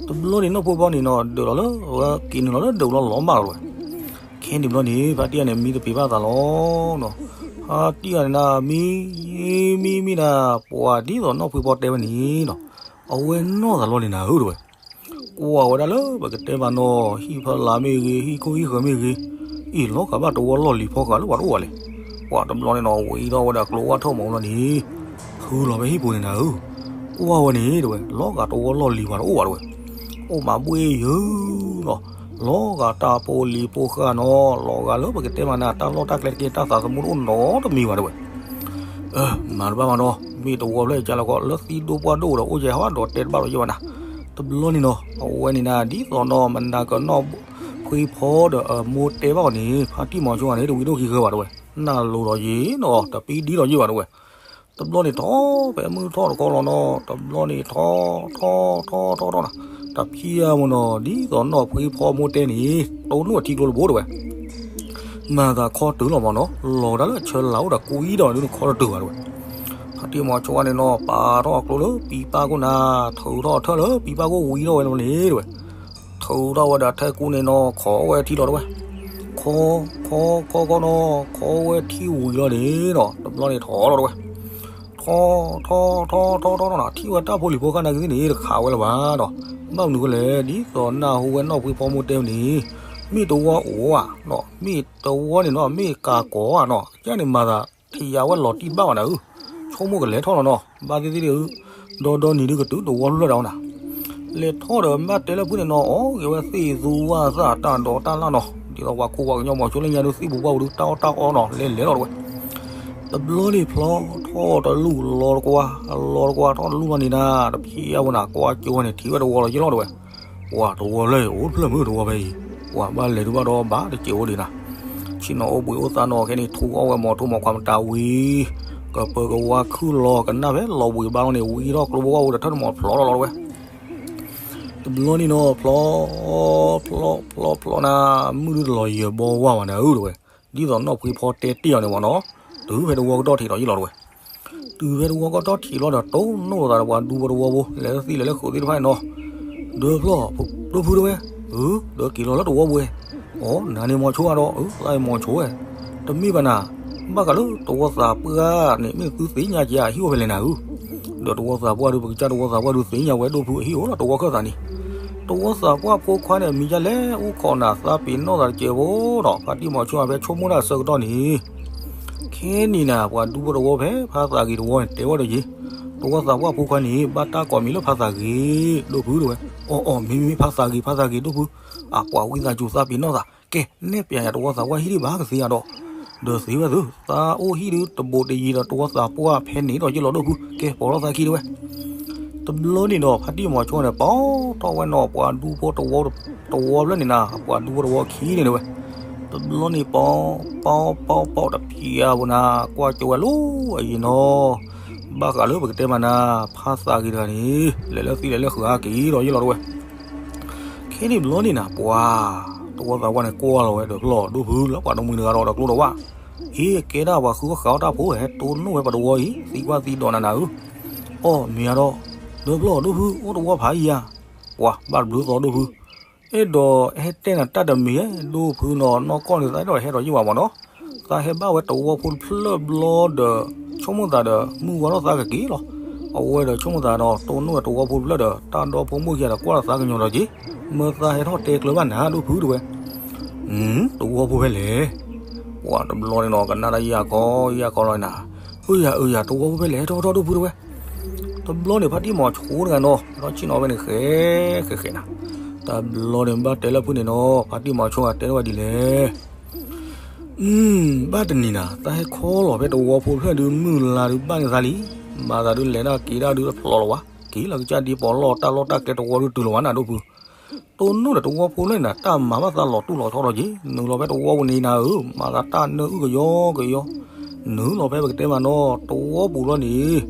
တဘျီန့ၣ်နီၢ်ဖှံဖီန့ၣ်နီၤ ဒုးလီၤလၢ က့ၤနုာ်လီၤလၢဒုးလီၤလီၤမၢ်လီၤတဝဲ, ခဲန့ၣ်ဘျီန့ၣ် ဖါတံၢ်ဂၤန့ၣ် မံသပ့ၤဘၣ်သးလီၤနီၤ, ဖါတံၢ်ဂၤန့ၣ်နၤ မံ မံမံနၤ ပှၤဒ်သိးနီၢ်ဖှံဖီတဲဝဲန့ၣ်နီၤ, အဝဲနီၢ်သးလီၤန့ၣ်နၤဧၢတဝဲ, ကွၢ်ဝဲဒၣ်လၢပကတဲမးနီၤ ဟံၣ်ဖီလာ်မ့ၢ်ဂ့ၤ ဟံၣ်ခိၣ်ဟံၣ်ဃၢၤမ့ၢ်ဂ့ၤ, အံၤလီၤဂာ်ဘၣ်တဝီလီၢ်လံၤဖီဃာ်လၢပှၤတအိၣ်ဘၣ်လဲၣ်, ပှၤတဘျီန့ၣ်နီၤ ဝံၤထီၣ်ဝဲဒၣ်ကျိဝၢ်ထီၣ်မးဘျီန့ၣ်, ဖုလီၤဖဲဟံၣ်ပူၤန့ၣ်နၤဧၢ, ကွၢ်ဝဲန့ၣ်တဝဲ လီၤဂာ်တဝီလီၢ်လံၤပှၤတအိၣ်ဘၣ်တဝဲ, အိၣ်မးဘှ့ၣ်ယုာ်နီၤ, လီၤဂာ်တၢ်ဖိလံၤဖိဃၢ်နီၤ လီၤဂာ်လၢပကတဲမးနၤ တၢ်လီၢ်တၢ်ကျဲတက့ၢ် တၢ်သးသမူတအိၣ်နီတမံၤဘၣ်တဝဲ မၤတဘၣ်မးနီၤ မ့ၢ်တဝီဖျၢၣ်အံၤကၢ်လီၤကီး လၢသံဒိၣ်ပှၢ်ဒိၣ်ဒီး အိၣ်ယဲၢ်ဟီဒီးတဲတဘၣ်လီၤယဲၢ်ဘၣ်နၤ, တဘျီန့ၣ်နီၤ အဝဲန့ၣ်နၤ ဒ်သိးနီၤ မနၤကနီၣ်ဖှံဖီဒီးအမိၢ်တဲဘၣ်အီၤန့ၣ် ဖါတံၢ်မီၤဆိဂၤန့ၣ် တဝံၤဒိၣ်ခံဂၤဘၣ်တဝဲ, နၢ်လိၤဒီးယ့ၤနီၤ တပံဒံလီၤယဲၢ်ဘၣ်တဝဲ, တဘျီန့ၣ်ထီၣ်ဖဲမုၢ်ထီၣ်တခီလီၤနီၤ တဘျီန့ၣ်ထီၣ် ထီၣ် ထီၣ် ထီၣ် ထီၣ်နီၤ, တဖံးအါမးနီၤ ဒ်သိးနီၢ်ဖှံဖီမိၢ်တဲန့ၣ် တိၢ်နီၣ်အထံကျိတဘိတဝဲ မၤသးခီတုၤလီၤမးနီၤ လီၤကဒါလၢအဆၢလၤအိၣ်ဒီးကွံဒီးဒုးနခီတတုၤဘၣ်တဝဲ, ဖါတံၢ်မီၤဆိဂၤန့ၣ်နီၤ ပာ်ထီၣ်အကျိလၢပံပၢ်ခိၣ်နၤ ထုးထီၣ်ထၢၣ်လၢပံပၢ်ခိၣ်ဝံၤထီၣ်ဝဲလီၤန့ၣ်တဝဲ, ထုးထီၣ်ဝဲဒၣ်ထဲကူန့ၣ်နီၤ ခီဝဲထံလီၤတဝဲ, ခီ ခီ ခီ ခီနီၤ ခီဝဲထံဝံၤလီၤန့ၣ်နီၤ တဘျီန့ၣ်ထီၣ်လီၤတဝဲ, ထီၣ် ထီၣ် ထီၣ် ထီၣ် ထီၣ်နီၤ ထံၣ်ဝဲတၢ်ဖိလံၤဖိဃၢ်နၤကသ့ၣ်န့ၣ် တခးဝဲလၢၤဘၣ်နီၤ, ဘၣ်မနုၤဃိလဲၣ် ဒ်သိးနၢ်ဟူဝဲနီၢ်ဖှံဖီမိၢ်တဲန့ၣ် မ့ၢ်တဝီအိၣ်ဧါနီၤ မ့ၢ်တဝီန့ၣ်နီၤ မ့ၢ်ကၤကီၤဧါနီၤ ကန့ၣ်မၤသး ထံၣ်ယၤဝဲလီၤတံၢ်တဘၣ်ဘၣ်နၤဧၢ, ဆိကမိၣ်ကလဲၤထီၣ်လီၤနီၤ ဘၣ်သ့ၣ်သ့ၣ်ဒုး, ဒီဒီနံၤဒုးကတုၤတဝီဖျၢၣ်ဒၣ်ဝဲနၤ, လဲၤထီၣ်ဒီးဘၣ်တဲလၢဖုန့ၣ်နီၤ အီၣ်က့ၤဝဲသ့ၣ်သူဝၣ်သၣ်တၢ်ဒီးတၢ်လၢ်နီၤ ဒ်သိးပှၤခိၣ်ပှၤကညီမီၤဆိလၢညါဒုးသ့ၣ်ပူၤဘၣ်ပူၤဒုး တၢ်အီၣ်တၢ်အီနီၤ လဲၤလဲၤလီၤတဝဲ, တဘျီန့ၣ်ဖျီထီၣ်တလူၢ်လီၤတကွၢ်, လီၤတကွၢ်ထီၣ်တလူၢ်လီၤန့ၣ်နၤ တဖံးအါဝဲနၤ ကွၢ်ကၠိဝဲန့ၣ် ထံၣ်ဝဲတဝီလီၤယ့ၢ်လီၤတဝဲ, ပှၤတဝီလၢအိၣ်တဖျၢၣ်မုၢ်တဝီဖဲအံၤ, ပှၤဘၣ်လဲၤဒုးဘၣ်ဒီးဘၣ်တစဲးအိၣ်ဒံးနၤ, ဆ့ၣ်နီၤအိၣ်ဘှံးအိၣ်သါနီၤ ခဲန့ၣ်ထူအီၣ်ဝဲမီၤထူမီၤခွါမတၤဝံၤ, ကပၢၤကဝါခုၣ်လီၤကနၣ်ဖဲလီၤဘှံးဘါလီၤန့ၣ် ဝံၤထီၣ်ကျိဘိဘၣ်အိၣ်ဒီးထၢၣ်တမီၤဖျီထီၣ်လီၤတဝဲ တဘျီန့ၣ်နီၤ ဖျီ ဖျီ ဖျီ ဖျီနၤ မုၢ်ဒုးတလီၤယၢၤဘီဝါဘၣ်နၤဧၢတဝဲ, ဒ်သိးနီၢ်ဖှံဖီတဲတ့ၢ်အီၤန့ၣ်မ့ၢ်နီၤ, တုၤဖဲတဝီကတီၢ်ထံးလီၤယ့ၢ်လီၤတဝဲ, တုၤဖဲတဝီကတီၢ်ထံးလီၤဒီး တိၢ်နီၣ်လိာ်သးဒီးပှၤဒူဖိတဝီဖိ လဲၤလၢသံလဲၤလၢဃုာ်သ့ၣ်တဖၣ်န့ၣ်နီၤ, ဒီးဖျီၣ် ဒိၣ်ဖုတဝဲ, အၢ ဒီးက့ၤလီၤလၢတဝီပူၤဝဲ, အိ နၤန့ၣ်မီၤဆိဂၤဒီး အၢ သးအံၤမီၤဆိဝဲ, တမ့ၢ်ဘၣ်နၤ, ဘၣ်ဃးလၢတဝီသးပှၢ်န့ၣ် မ့ၢ်သုသ့ၣ်ညါက့ၤအဟံၣ်အိၣ်ဖဲလဲၣ်နၤဧၢ, ဒီးတဝီသးပှၢ်ဒုး ပကစၢ်တဝီသးပှၢ်ဒုးသ့ၣ်ညါဝဲဒိၣ်ဖုအဟံၣ်အိၣ်လီၤတဝီခၢၣ်သးန့ၣ်, တဝီသးပှၢ်ဖိခွါန့ၣ် မံၤဒ်လဲၣ်အိၣ်ခိးနၤသးပ့ၤနီၣ်သးတစဲးဖိနီၤ ဖါတံၢ်မီၤဆိဂၤဖဲဆိကမိၣ်တၢ်အဆၢကတီၢ်န့ၣ် ခဲန့ၣ်နၤ ပှၤဒူဖိတဝီဖဲဖါသးဂ့ၤတဝီန့ၣ် တဲဝဲဒီးယ့ၢ်, တဝီသးပှၢ်ဖိခွါန့ၣ် ဘၣ်တၢ်ကိးမံၤလၢဖါသးဂ့ၤ ဒိၣ်ဖုတဝဲ, အိ အိ မ့မ့ၢ်ဖါသးဂ့ၤ ဖါသးဂ့ၤ ဒိၣ်ဖု, အပှၤဝံသးစူၤသးပ့ၤနီၣ်သး, ကဲ နဲၣ်ပျးယၤတဝီသးပှၢ်ဟံၣ်ဒံးဘၣ်ကသ့ဧါဒီး, ဒီးသ့ဝဲသု သးအိၣ်ဟံၣ်ဒုးတဘိးတယံၤဒီးတဝီသးပှၢ်ဖဲန့ၣ်ဒီးယ့ၢ်လီၤဒိၣ်ဖု ကဲပိာ်ထီၣ်သးခံတဝဲ တဘျီန့ၣ်ဒီး ဖါတံၢ်မီၤဆိန့ၣ် ပိာ်ထီၣ်ဝဲနီၤ ပှၤဒူဖိတဝီ တဝီဖျၢၣ်န့ၣ်နၤ ပှၤဒူဖိတဝီခံန့ၣ်တဝဲ, တဘျီန့ၣ် ပိာ် ပိာ် ပိာ် ပိာ်တဖံးအါဘၣ်နၤ ကွၢ်ကၠိဝဲလီၤအယံၤနီၤ, ဘၣ်ဃးလၢပကတဲမးနၤ ဖါသးဂ့ၤတဂၤန့ၣ် လဲၤလၢသံလဲၤလၢဃုာ်အါက့ၤဒီးယ့ၢ်လီၤတဝဲ ခဲန့ၣ်ဘျီန့ၣ်နၤ ပှၤ တဝီသးပှၢ်န့ၣ်ကွၢ်လီၤဝဲဒီးဖျီၣ်ဒိၣ်ဖုလၢပှၤတမှံၤတဂၤဒီးဒီးကျိဒီးဝၣ်, ဟ့ၣ်ကဲဒၣ်ပှၤဃုအီၣ်ဃးအီၣ်တၢ်ဖိဟဲတိၢ်နီၣ်ဝဲပှၤတဝီအံၤ သံကွၢ်သံဒိးနၤနၤဧၢ, အိ မ့ၢ်ဧါဒီး, ဒီးဖျီၣ်ဒိၣ်ဖု အိၣ်တဝီဖးယံၤဧါ, ပှၤဘၣ်တဘျုးသီဒိၣ်ဖု, အဲၣ်ဒိးဟဲတဲနၤတၢ်တမံၤဧါ ဒိၣ်ဖုနီၤ နီၢ်ကီၢ်န့ၣ် သးအဲၣ်ဒိးဟဲဒီးယ့ၢ်ဝဲမ့ၢ်နီၤ, သးဟဲဘၣ်ဝဲတဝီဖိတဖျၢၣ်ဘျီဒီး ဆိကမိၣ်သးဒီး မုၢ်ဝါထီၣ်သးကက့ၤလီၤ, အဝဲဒီးဆိကမိၣ်သးဒီး တိၢ်နီၣ်ဝဲတဝီဖိတဖျၢၣ်ဒီး တၢ်ဒီဖိမိၢ်ယၤဒီးကွၢ်လီၤသးကညီၤဒီးက့ၤ, မၢသးဟဲထီၣ်တဲကျၢၤဘၣ်နၤဒိၣ်ဖုတဝဲ တဝီဖိဖဲလဲၣ်, ပှၤတဘျီန့ၣ်နီၤ ကနၣ်တၢ်ယၢ်ကီ ယၢ်ကီလီၤနၤ, အၢယၤ အၢယၤ တဝီဖိဖဲလဲၣ် ဟဲထီၣ်ထီၣ်ဒိၣ်ဖုတဝဲ, တဘျီန့ၣ် ဖါတံၢ်မီၤဆိတဂၤနီၤ ဟဲထီၣ်ဆ့ၣ်နီၤဖဲန့ၣ် ဃဲ ဃဲ ဃဲနၤ, တဘျီန့ၣ်ဘၣ်တဲလၢဖုန့ၣ်နီၤ, ဖါတံၢ်မီၤဆိဂၤတဲထီၣ်ဝဲဒ်လဲၣ်. ဘၣ်တနံၤနၤ သးဟဲခီလီၤဖဲတဝီဖိဖျၢၣ်ဒုး မုၢ်လါဒုးဘၣ်န့ၢ်သးလံ. မၤသးဒုးလဲၤဒၣ်က့ၤဒၣ်ဒုးတဖျိးလီၤဝဲ, က့ၤလီၤကစၢ်ဒ်ပီးလီၢ်တၢ်လီၢ်တၢ်ကျဲတဝီဒုးတုၤလီၤဝဲနၤဒိၣ်ဖု. တိၢ်နီၣ်ဒီးတဝီဖိဖျၢၣ်န့ၣ်နၤ တၢ်မၤဘၣ်သးလီၤတူၢ်လီၤဆီဒီးက့ၤ နုာ်လီၤဖဲတဝီပူၤန့ၣ်နၤဧၢ, မၤသးတၢ်နၢအုၣ်ကယီကယီ, နုာ်လီၤဖဲပကတဲမးနီၤ တဝီပူၤလီၤန့ၣ်,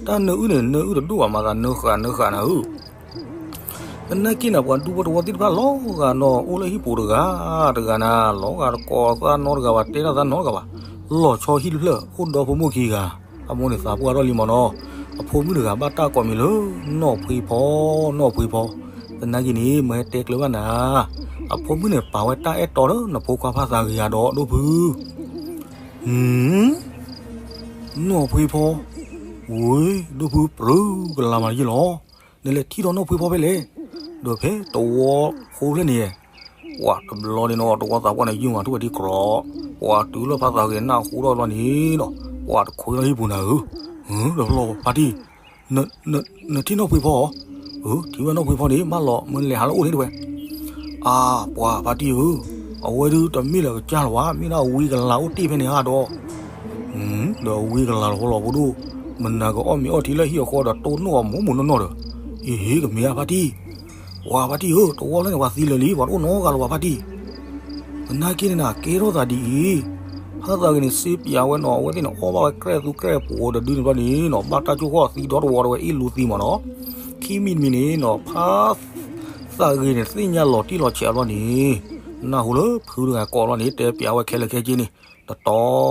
တၢ်နၢအုၣ်န့ၣ် နၢအုၣ်တဒိၣ်ဘၣ် မၤသးနၢဃာ်နၢဃာ်နၤဧၢ. သနာ်က့န့ၣ် ပှၤဒူဖိတဝီသ့ၣ်တဖၣ်လီၤဂာ်နီၤ အိၣ်လၢဟံၣ်ပူၤတဂၤတဂၤနၤ, လီၤဂာ်တကိးသးနီတဂၤဘၣ် တဲတၢ်သးနီတဂၤဘၣ်, လီၤဆီဟံၣ်တဖျၢၣ် အိၣ်ဒီဖိမိၢ်ခံဂၤ, အမိၢ်န့ၣ်သးပှၢ်ထီၣ်လံမးနီၤ, အဖိမုၣ်တဂၤဘၣ်တၢ်ကိးမံၤလၢ နီၢ်ဖှ့ဖီ, နီၢ်ဖှ့ဖီ, သနာ်က့န့ၣ် မ့ၢ်ဟဲတဲကျၢၤဘၣ်နၤ, အဖိမုၣ်န့ၣ် ပာ်ဝဲတၢ်အဲၣ်တီဒီးနဖိခွါဖါသးဂ့ၤယၤဒီးဒိၣ်ဖု နီၢ်ဖှ့ဖီ, ဝ့ၢ် ဒိၣ်ဖုပြၢကလၤမးယ့ၢ်လီၤ, နလဲၤထံၣ်ဒီးနီၢ်ဖှ့ဖီဖဲလဲၣ်, ဒီးဖဲတဝီဖိဖျၢၣ်န့ၣ်, ပှၤတဘျီန့ၣ်နီၤ တဝီသးပှၢ်န့ၣ် ယုၢ်မးထူၣ်ဝဲဒ်ကြီ, ပှၤတုၤလၢဖါသးဂ့ၤနၢ်ဟူထီၣ်ဘျီန့ၣ်နီၤ ပှၤတခွဲလၢဟံၣ်ပူၤနၤဧၢ, ဒီးဖျီဖါတံၢ် နထံၣ်နီၢ်ဖှ့ဖီဧါ, ထံၣ်ဝဲနီၢ်ဖှ့ဖီန့ၣ် ဘၣ်လီၤ မ့ၢ်လဲၤဟးလၢအအိၣ်န့ၣ်တဝဲ, အါ ပှၤဖါတံၢ်ဧၢ, အဝဲဒုးတမ့ၢ်လၢကစၢ်လီၤဘၣ် မ့ၢ်ဒၣ်ဝံကလၤအိၣ်တ့ၢ်ဖဲန့ၣ်ဧါဒီး, ဒီးဝံကလၤလီၤဖိလီၤဖိဒိၣ်, မနၤကအီၣ်မ့ၤအီထံလၢဟံၣ်အဃီဒီးတိၢ်နီၣ်အီၤမိၢ်မိၢ်နီၢ်နီၢ်ဒီး, အ့ ကမ့ၢ်ဧါဖါတံၢ်, ပှၤဖါတံၢ်ဧၢ တဝီဖျၢၣ်န့ၣ် ပှၤသံလၢာ်လံ ပှၤတအိၣ်နီတဂၤလၢၤဘၣ်ဖါတံၢ် သနာ်က့န့ၣ်နၤ ကဲထီၣ်သးဒ်အံၤ, ဖါသးဂ့ၤန့ၣ် စ့ပၠးဝဲနီၤ အဝဲသ့ၣ်န့ၣ် အီၣ်ဘၣ်ဝဲကြဲၢ်သူကြဲၢ်ပူၤတဒုန့ၣ်ဘျီန့ၣ်နီၤ ဘၣ်တၢ်ကၠိၣ်ဃီၣ်သံဒီတဝီတဝဲအ့ၣ်လူသံမးနီၤ, ခံမံၤတမံၤန့ၣ်နီၤ ဖါသးဂ့ၤန့ၣ် သ့ၣ်ညါလီၤတံၢ်လီၤဆဲးဘျီန့ၣ်, နၢ်ဟူလၢဖုတဂၤကိးဘျီန့ၣ် တဲပၠးဝဲခဲလၢာ်ခဲဆ့န့ၣ်, တတ